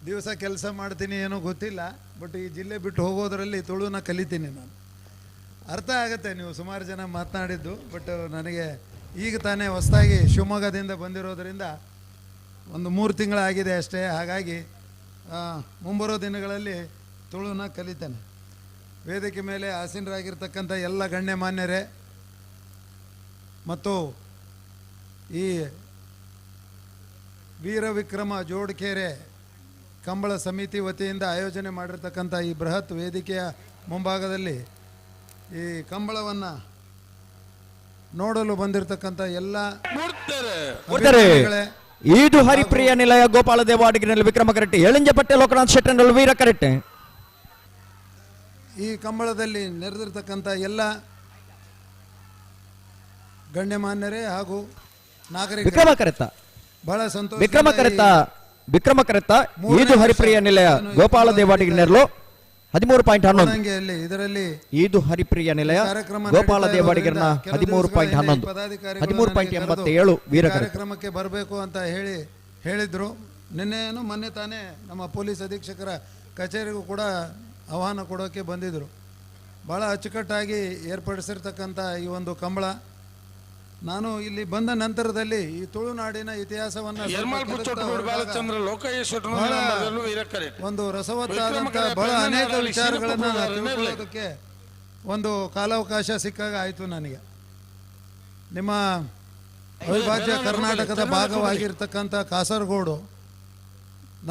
ದಿವಸ ಕೆಲಸ ಮಾಡ್ತೀನಿ ಏನೋ ಗೊತ್ತಿಲ್ಲ, ಬಟ್ ಈ ಜಿಲ್ಲೆ ಬಿಟ್ಟು ಹೋಗೋದರಲ್ಲಿ ತುಳುನ ಕಲಿತೀನಿ ನಾನು. ಅರ್ಥ ಆಗುತ್ತೆ ನೀವು ಸುಮಾರು ಜನ ಮಾತನಾಡಿದ್ದು, ಬಟ್ ನನಗೆ ಈಗ ತಾನೇ ಹೊಸದಾಗಿ ಶಿವಮೊಗ್ಗದಿಂದ ಬಂದಿರೋದರಿಂದ ಒಂದು 3 ತಿಂಗಳಾಗಿದೆ ಅಷ್ಟೇ. ಹಾಗಾಗಿ ಮುಂಬರೋ ದಿನಗಳಲ್ಲಿ ತುಳುನ ಕಲಿತೇನೆ. ವೇದಿಕೆ ಮೇಲೆ ಆಸೀನರಾಗಿರ್ತಕ್ಕಂಥ ಎಲ್ಲ ಗಣ್ಯಮಾನ್ಯರೇ ಮತ್ತು ಈ ವೀರವಿಕ್ರಮ ಜೋಡ್ಕೆರೆ ಕಂಬಳ ಸಮಿತಿ ವತಿಯಿಂದ ಆಯೋಜನೆ ಮಾಡಿರ್ತಕ್ಕಂಥ ಈ ಬೃಹತ್ ವೇದಿಕೆಯ ಮುಂಭಾಗದಲ್ಲಿ ಈ ಕಂಬಳವನ್ನು ನೋಡಲು ಬಂದಿರತಕ್ಕಂಥ ಎಲ್ಲ ಈದು ಹರಿಪ್ರಿಯ ನಿಲಯ ಗೋಪಾಲ ದೇವಾಡಿಗಿನಲ್ಲಿ ವಿಕ್ರಮ ಕರೆಟ್ಟಿ, ಎಳಿಂಜಪಟ್ಟೆ ಲೋಕನಾಥ್ ಶೆಟ್ಟನಲ್ಲಿ ವೀರ ಕರೆಟ್ಟಿ. ಈ ಕಂಬಳದಲ್ಲಿ ನೆರೆದಿರ್ತಕ್ಕಂಥ ಎಲ್ಲ ಗಣ್ಯಮಾನ್ಯರೇ ಹಾಗೂ ನಾಗರಿಕರು, ವಿಕ್ರಮ ಕರೆತ ಬಹಳ ಸಂತೋಷ. ವಿಕ್ರಮ ಕರೆತ ವಿಕ್ರಮ ಕರೆತ ಈದು ಹರಿಪ್ರಿಯ ನಿಲಯ ಗೋಪಾಲ ದೇವಾಡಿಗೆ ನೆರಳು 13.11. ಇದರಲ್ಲಿ ಈದು ಹರಿಪ್ರಿಯ ನಿಲಯ ಗೋಪಾಲ ದೇವಾಡಿಗರನ 13.11 13.87 ವೀರ ಕಾರ್ಯಕ್ರಮಕ್ಕೆ ಬರಬೇಕು ಅಂತ ಹೇಳಿದ್ರು. ನಿನ್ನೆನು ಮೊನ್ನೆ ತಾನೇ ನಮ್ಮ ಪೊಲೀಸ್ ಅಧೀಕ್ಷಕರ ಕಚೇರಿಗೂ ಕೂಡ ಆಹ್ವಾನ ಕೊಡೋಕ್ಕೆ ಬಂದಿದ್ದರು. ಭಾಳ ಅಚ್ಚುಕಟ್ಟಾಗಿ ಏರ್ಪಡಿಸಿರ್ತಕ್ಕಂಥ ಈ ಒಂದು ಕಂಬಳ, ನಾನು ಇಲ್ಲಿ ಬಂದ ನಂತರದಲ್ಲಿ ಈ ತುಳುನಾಡಿನ ಇತಿಹಾಸವನ್ನು ಒಂದು ರಸವತ್ತಾದಂಥ ಬಹಳ ಅನೇಕ ವಿಚಾರಗಳನ್ನು ತಿಳ್ಕೊಳ್ಳೋದಕ್ಕೆ ಒಂದು ಕಾಲಾವಕಾಶ ಸಿಕ್ಕಾಗ ಆಯಿತು ನನಗೆ. ನಿಮ್ಮ ಅವಿಭಾಜ್ಯ ಕರ್ನಾಟಕದ ಭಾಗವಾಗಿರ್ತಕ್ಕಂಥ ಕಾಸರಗೋಡು,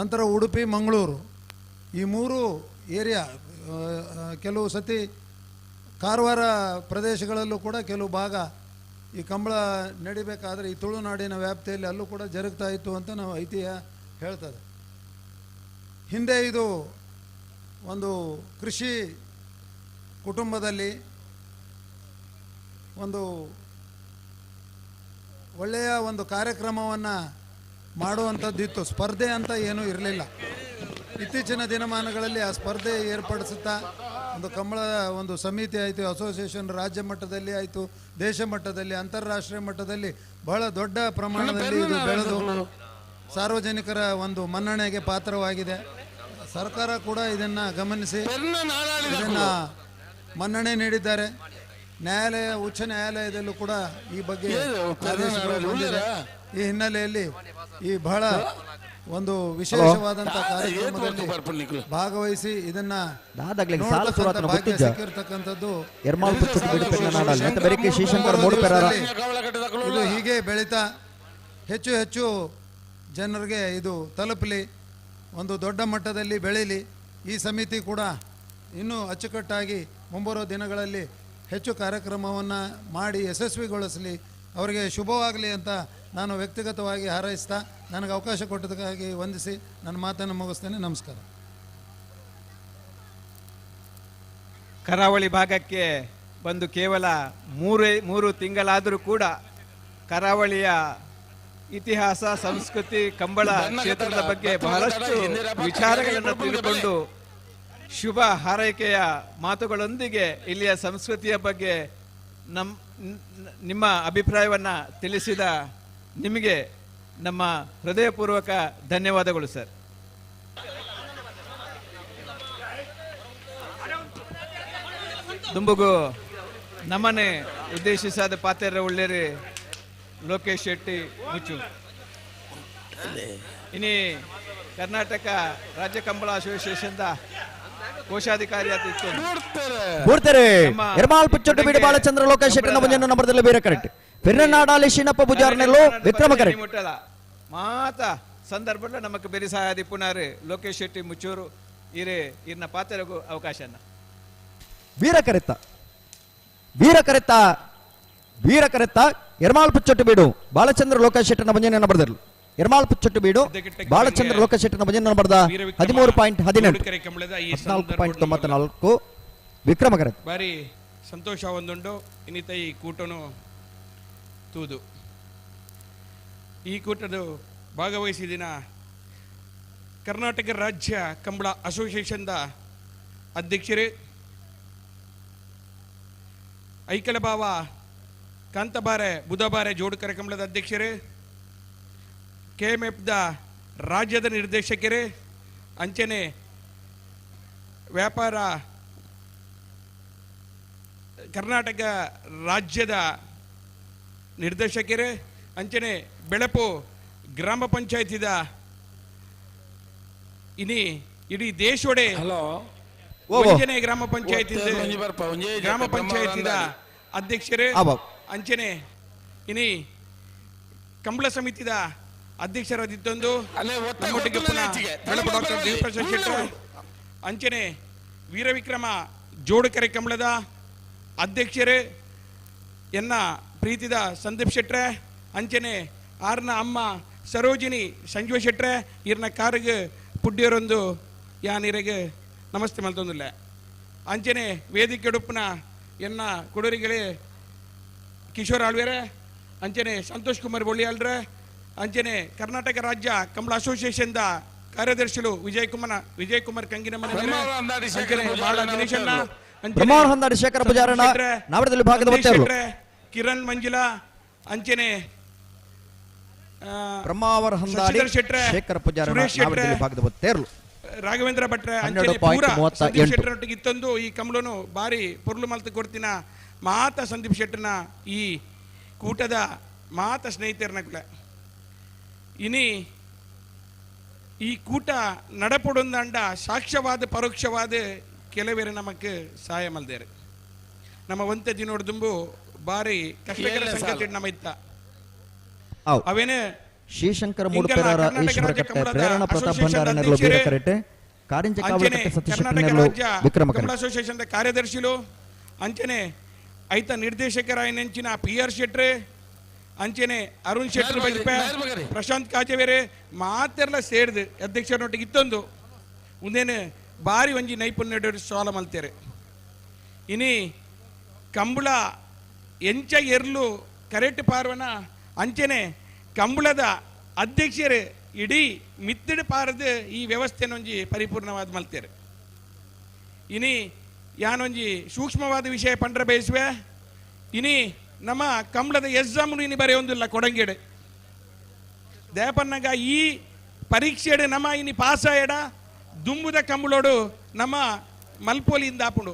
ನಂತರ ಉಡುಪಿ, ಮಂಗಳೂರು, ಈ 3 ಏರಿಯಾ, ಕೆಲವು ಸತಿ ಕಾರವಾರ ಪ್ರದೇಶಗಳಲ್ಲೂ ಕೂಡ ಕೆಲವು ಭಾಗ ಈ ಕಂಬಳ ನಡಿಬೇಕಾದರೆ ಈ ತುಳುನಾಡಿನ ವ್ಯಾಪ್ತಿಯಲ್ಲಿ ಅಲ್ಲೂ ಕೂಡ ಜರುಗ್ತಾ ಇತ್ತು ಅಂತ ನಾವು ಐತಿಹ್ಯ ಹೇಳ್ತದೆ. ಹಿಂದೆ ಇದು ಒಂದು ಕೃಷಿ ಕುಟುಂಬದಲ್ಲಿ ಒಂದು ಒಳ್ಳೆಯ ಒಂದು ಕಾರ್ಯಕ್ರಮವನ್ನು ಮಾಡುವಂಥದ್ದಿತ್ತು. ಸ್ಪರ್ಧೆ ಅಂತ ಏನೂ ಇರಲಿಲ್ಲ. ಇತ್ತೀಚಿನ ದಿನಮಾನಗಳಲ್ಲಿ ಆ ಸ್ಪರ್ಧೆ ಏರ್ಪಡಿಸುತ್ತಾ ಒಂದು ಕಂಬಳ ಒಂದು ಸಮಿತಿ ಆಯಿತು, ಅಸೋಸಿಯೇಷನ್ ರಾಜ್ಯ ಮಟ್ಟದಲ್ಲಿ ಆಯಿತು, ದೇಶ ಮಟ್ಟದಲ್ಲಿ, ಅಂತಾರಾಷ್ಟ್ರೀಯ ಮಟ್ಟದಲ್ಲಿ ಬಹಳ ದೊಡ್ಡ ಪ್ರಮಾಣದಲ್ಲಿ ಇದು ಬೆಳೆದು ಸಾರ್ವಜನಿಕರ ಒಂದು ಮನ್ನಣೆಗೆ ಪಾತ್ರವಾಗಿದೆ. ಸರ್ಕಾರ ಕೂಡ ಇದನ್ನು ಗಮನಿಸಿ ಇದನ್ನು ಮನ್ನಣೆ ನೀಡಿದ್ದಾರೆ. ನ್ಯಾಯಾಲಯ, ಉಚ್ಚ ನ್ಯಾಯಾಲಯದಲ್ಲೂ ಕೂಡ ಈ ಬಗ್ಗೆ ಆದೇಶಗಳು ಬಂದಿದೆ. ಈ ಹಿನ್ನೆಲೆಯಲ್ಲಿ ಈ ಬಹಳ ಒಂದು ವಿಶೇಷವಾದಂಥ ಕಾರ್ಯಕ್ರಮದಲ್ಲಿ ಭಾಗವಹಿಸಿ ಇದನ್ನ ಸಿಕ್ಕಿರ್ತಕ್ಕಂಥದ್ದು. ಇದು ಹೀಗೆ ಬೆಳೀತಾ ಹೆಚ್ಚು ಹೆಚ್ಚು ಜನರಿಗೆ ಇದು ತಲುಪಲಿ, ಒಂದು ದೊಡ್ಡ ಮಟ್ಟದಲ್ಲಿ ಬೆಳೀಲಿ. ಈ ಸಮಿತಿ ಕೂಡ ಇನ್ನೂ ಅಚ್ಚುಕಟ್ಟಾಗಿ ಮುಂಬರುವ ದಿನಗಳಲ್ಲಿ ಹೆಚ್ಚು ಕಾರ್ಯಕ್ರಮವನ್ನು ಮಾಡಿ ಯಶಸ್ವಿಗೊಳಿಸಲಿ, ಅವರಿಗೆ ಶುಭವಾಗಲಿ ಅಂತ ನಾನು ವ್ಯಕ್ತಿಗತವಾಗಿ ಹಾರೈಸ್ತಾ ನನಗೆ ಅವಕಾಶ ಕೊಟ್ಟದಕ್ಕಾಗಿ ವಂದಿಸಿ ನನ್ನ ಮಾತನ್ನು ಮುಗಿಸ್ತೇನೆ. ನಮಸ್ಕಾರ. ಕರಾವಳಿ ಭಾಗಕ್ಕೆ ಬಂದು ಕೇವಲ 3 ತಿಂಗಳಾದರೂ ಕೂಡ ಕರಾವಳಿಯ ಇತಿಹಾಸ, ಸಂಸ್ಕೃತಿ, ಕಂಬಳ ಕ್ಷೇತ್ರದ ಬಗ್ಗೆ ಬಹಳಷ್ಟು ವಿಚಾರಗಳನ್ನು ತಿಳಿದುಕೊಂಡು ಶುಭ ಹಾರೈಕೆಯ ಮಾತುಗಳೊಂದಿಗೆ ಇಲ್ಲಿಯ ಸಂಸ್ಕೃತಿಯ ಬಗ್ಗೆ ನಿಮ್ಮ ಅಭಿಪ್ರಾಯವನ್ನು ತಿಳಿಸಿದ ನಿಮಗೆ ನಮ್ಮ ಹೃದಯಪೂರ್ವಕ ಧನ್ಯವಾದಗಳು ಸರ್. ದುಂಬುಗು ನಮ್ಮನೆ ಉದ್ದೇಶಿಸಾದ ಪಾತ್ರ ಒಳ್ಳೇರಿ ಲೋಕೇಶ್ ಶೆಟ್ಟಿ ಮುಚ್ಚು. ಇನಿ ಕರ್ನಾಟಕ ರಾಜ್ಯ ಕಂಬಳ ಅಸೋಸಿಯೇಷನ್ ಕೋಶಾಧಿಕಾರಿ ಬಾಲಚಂದ್ರ ಲೋಕೇಶ್ ಶೆಟ್ಟಿ ನಂಬರ್ದಲ್ಲಿ ಬೇರೆ ಕರೆಕ್ಟ್ ಪೆರ್ನಾಡಾಲಿ ಶೀನಪ್ಪ ಪೂಜಾರ್ನೆಲ್ಲೋ ವಿಕ್ರಮ ಕರೆಕ್ಟ್ ಮುಟ್ಟಲ ಮಾತ ಸಂದರ್ಭದಲ್ಲಿ ನಮಕ್ ಬೇರೆ ಸಹಾಯ ಪುನಾರು ಲೋಕೇಶ್ ಶೆಟ್ಟಿ ಮುಚ್ಚೂರು ಇರೇ ಇರ್ನ ಪಾತ್ರಗೂ ಅವಕಾಶನ. ವೀರ ಕರೆತ್ತ ವೀರ ಕರೆತ್ತ ವೀರ ಕರೆತ್ತ ಎರ್ಮಾಲ್ ಪುಚ್ಚೊಟ್ಟು ಬೀಡು ಬಾಲಚಂದ್ರ ಲೋಕೇಶ್ ಶೆಟ್ಟನ ಭಜನೆಯನ್ನು ಬರೆದರು. ಎರ್ಮಾಲ್ ಪುಚ್ಚೊಟ್ಟು ಬೀಡು ಬಾಲಚಂದ್ರ ಲೋಕೇಶ್ ಶೆಟ್ಟನ ಭಜನೆಯನ್ನು ಬರೆದ 13.18 14.94 ವಿಕ್ರಮ ಕರೆತ್ತ. ಬಾರಿ ಸಂತೋಷ ಒಂದುಂಡು ಇನ್ನಿತ ಈ ಕೂಟನು ತೂದು ಈ ಕೂಟದ ಭಾಗವಹಿಸಿದಿನ ಕರ್ನಾಟಕ ರಾಜ್ಯ ಕಂಬಳ ಅಸೋಸಿಯೇಷನ್ದ ಅಧ್ಯಕ್ಷರೇ ಐಕಲಭಾವ ಕಾಂತಬಾರೆ ಬುಧಬಾರೆ ಜೋಡುಕರೆ ಕಂಬಳದ ಅಧ್ಯಕ್ಷರೇ, ಕೆ ಎಮ್ ಎಫ್ದ ರಾಜ್ಯದ ನಿರ್ದೇಶಕರೇ, ಅಂಚನೆ ವ್ಯಾಪಾರ ಕರ್ನಾಟಕ ರಾಜ್ಯದ ನಿರ್ದೇಶಕರೇ, ಅಂಚನೆ ಬೆಳಪು ಗ್ರಾಮ ಪಂಚಾಯತಿದ ಇನಿ ಇಡೀ ದೇಶೋಡೆ ಒಂಜನೆ ಗ್ರಾಮ ಪಂಚಾಯತಿ ಗ್ರಾಮ ಪಂಚಾಯತಿದ ಅಧ್ಯಕ್ಷರೇ, ಅಂಚನೆ ಇನಿ ಕಂಬಳ ಸಮಿತಿದ ಅಧ್ಯಕ್ಷರಾದಿತ್ತೊಂದು ಡಾಕ್ಟರ್ ದೇವಪ್ರಸಾದ್ ಶೆಟ್ಟರ್, ಅಂಚನೆ ವೀರವಿಕ್ರಮ ಜೋಡುಕರೆ ಕಂಬಳದ ಅಧ್ಯಕ್ಷರೇ ಎನ್ನ ಪ್ರೀತಿದ ಸಂದೀಪ್ ಶೆಟ್ರೆ, ಅಂಚನೆ ಆರ್ನ ಅಮ್ಮ ಸರೋಜಿನಿ ಸಂಜೀವ ಶೆಟ್ರೆ ಇರ್ನ ಕಾರಿಗೆ ಪುಡ್ಡಿಯರೊಂದು ಯಾನಿರೆಗೆ ನಮಸ್ತೆ ಮಲ್ತೊಂದಿಲ್ಲ. ಅಂಚನೆ ವೇದಿಕೆಡುಪ್ಪನ ಎನ್ನ ಕೊಡೂರಿಗಳೇ ಕಿಶೋರ್ ಆಳ್ವೇರೆ, ಅಂಚನೆ ಸಂತೋಷ್ ಕುಮಾರ್ ಬೊಳ್ಳಿಯಾಳ್ರೆ, ಅಂಚನೆ ಕರ್ನಾಟಕ ರಾಜ್ಯ ಕಂಬಳ ಅಸೋಸಿಯೇಷನ್ದ ಕಾರ್ಯದರ್ಶಿಗಳು ವಿಜಯ್ ಕುಮಾರ್ ಕಂಗಿನ ಮನೆ, ಕಿರಣ್ ಮಂಜುಳಾ, ಅಂಚನೆ ರಾಘವೇಂದ್ರ ಭಟ್ರೆ, ಅಂಚನೆ ಪೂರ ಸಂದೀಪ್ ಶೆಟ್ಟರೊಟ್ಟಿಗೆ ಇತ್ತೊಂದು ಈ ಕಂಬಳನು ಬಾರಿ ಪೊರ್ಲು ಮಲ್ತು ಕೊಡ್ತಿನ ಮಾತ ಸಂದೀಪ್ ಶೆಟ್ಟರ್ನ ಈ ಕೂಟದ ಮಾತ ಸ್ನೇಹಿತರನ್ನ ಕುಲ. ಇನಿ ಈ ಕೂಟ ನಡಪೊಡೊಂದಂಡ ಸಾಕ್ಷ್ಯವಾದ ಪರೋಕ್ಷವಾದ ಕೆಲವೇರು ನಮಕ್ ಸಹಾಯ ಮಲ್ದೇರು. ನಮ್ಮ ಒಂತೆ ದಿನೋಡ್ದುಂಬು ಬಾರಿ ಕಷ್ಟಕರ ಸಂಗತಿ ನಮ್ಮ ಇತ್ತ ಅವೇನೆ ಶ್ರೀಶಂಕರ ಮೂಡುಪೆರಾರ ಈಶ್ವರ ಕಟ್ಟೆ ಪ್ರೇರಣಾ ಪ್ರತಾಪ್ ಭಂಡಾರ ನೆರಳು ವೀರ ಕರೆಟೆ ಕಾರಿಂಜ ಕಾವಲಕಟ್ಟೆ ಸತೀಶ್ ನೆರಳು ವಿಕ್ರಮ ಕರೆಟೆ ಅಸೋಸಿಯೇಷನ್ ಕಾರ್ಯದರ್ಶಿಲು, ಅಂಚನೆ ಐತ ನಿರ್ದೇಶಕರಾಯನೆಂಚಿನ ಪಿ ಆರ್ ಶೆಟ್ರೆ, ಅಂಚನೆ ಅರುಣ್ ಶೆಟ್ಟರ್ ಬಜ್ಪೆ, ಪ್ರಶಾಂತ್ ಕಾಜವೇರೆ ಮಾತೆಲ್ಲ ಸೇರಿದು ಅಧ್ಯಕ್ಷರೊಟ್ಟಿಗೆ ಇತ್ತೊಂದು ಒಂದೇನೆ ಬಾರಿ ಒಂಜಿ ನೈಪುಣ್ಯ ಸಾಲ ಮಲ್ತೇರೆ. ಇನಿ ಕಂಬಳ ಎಂಚ ಎರ್ಲು ಕರೆಕ್ಟ್ ಪಾರ್ವನ ಅಂಚನೆ ಕಂಬಳದ ಅಧ್ಯಕ್ಷರೇ ಇಡೀ ಮಿತ್ತಿಡು ಪಾರದು ಈ ವ್ಯವಸ್ಥೆನೊಂಜಿ ಪರಿಪೂರ್ಣವಾದ ಮಲ್ತೇರೆ. ಇನಿ ಯಾನೊಂಜಿ ಸೂಕ್ಷ್ಮವಾದ ವಿಷಯ ಪಂಡ್ರ ಬಯಸುವೆ. ಇನಿ ನಮ್ಮ ಕಂಬಳದ ಎಕ್ಸಾಮ್ನು ಇನಿ ಬರೆಯೊಂದಿಲ್ಲ ಕೊಡಂಗೇಡು ದೇಪನ್ನಗ ಈ ಪರೀಕ್ಷೆಡು ನಮ್ಮ ಇನಿ ಪಾಸಾಯಡ ದುಂಬುದ ಕಂಬಳೋಡು ನಮ್ಮ ಮಲ್ಪೋಲಿಯಿಂದ ಆಪುಂಡು.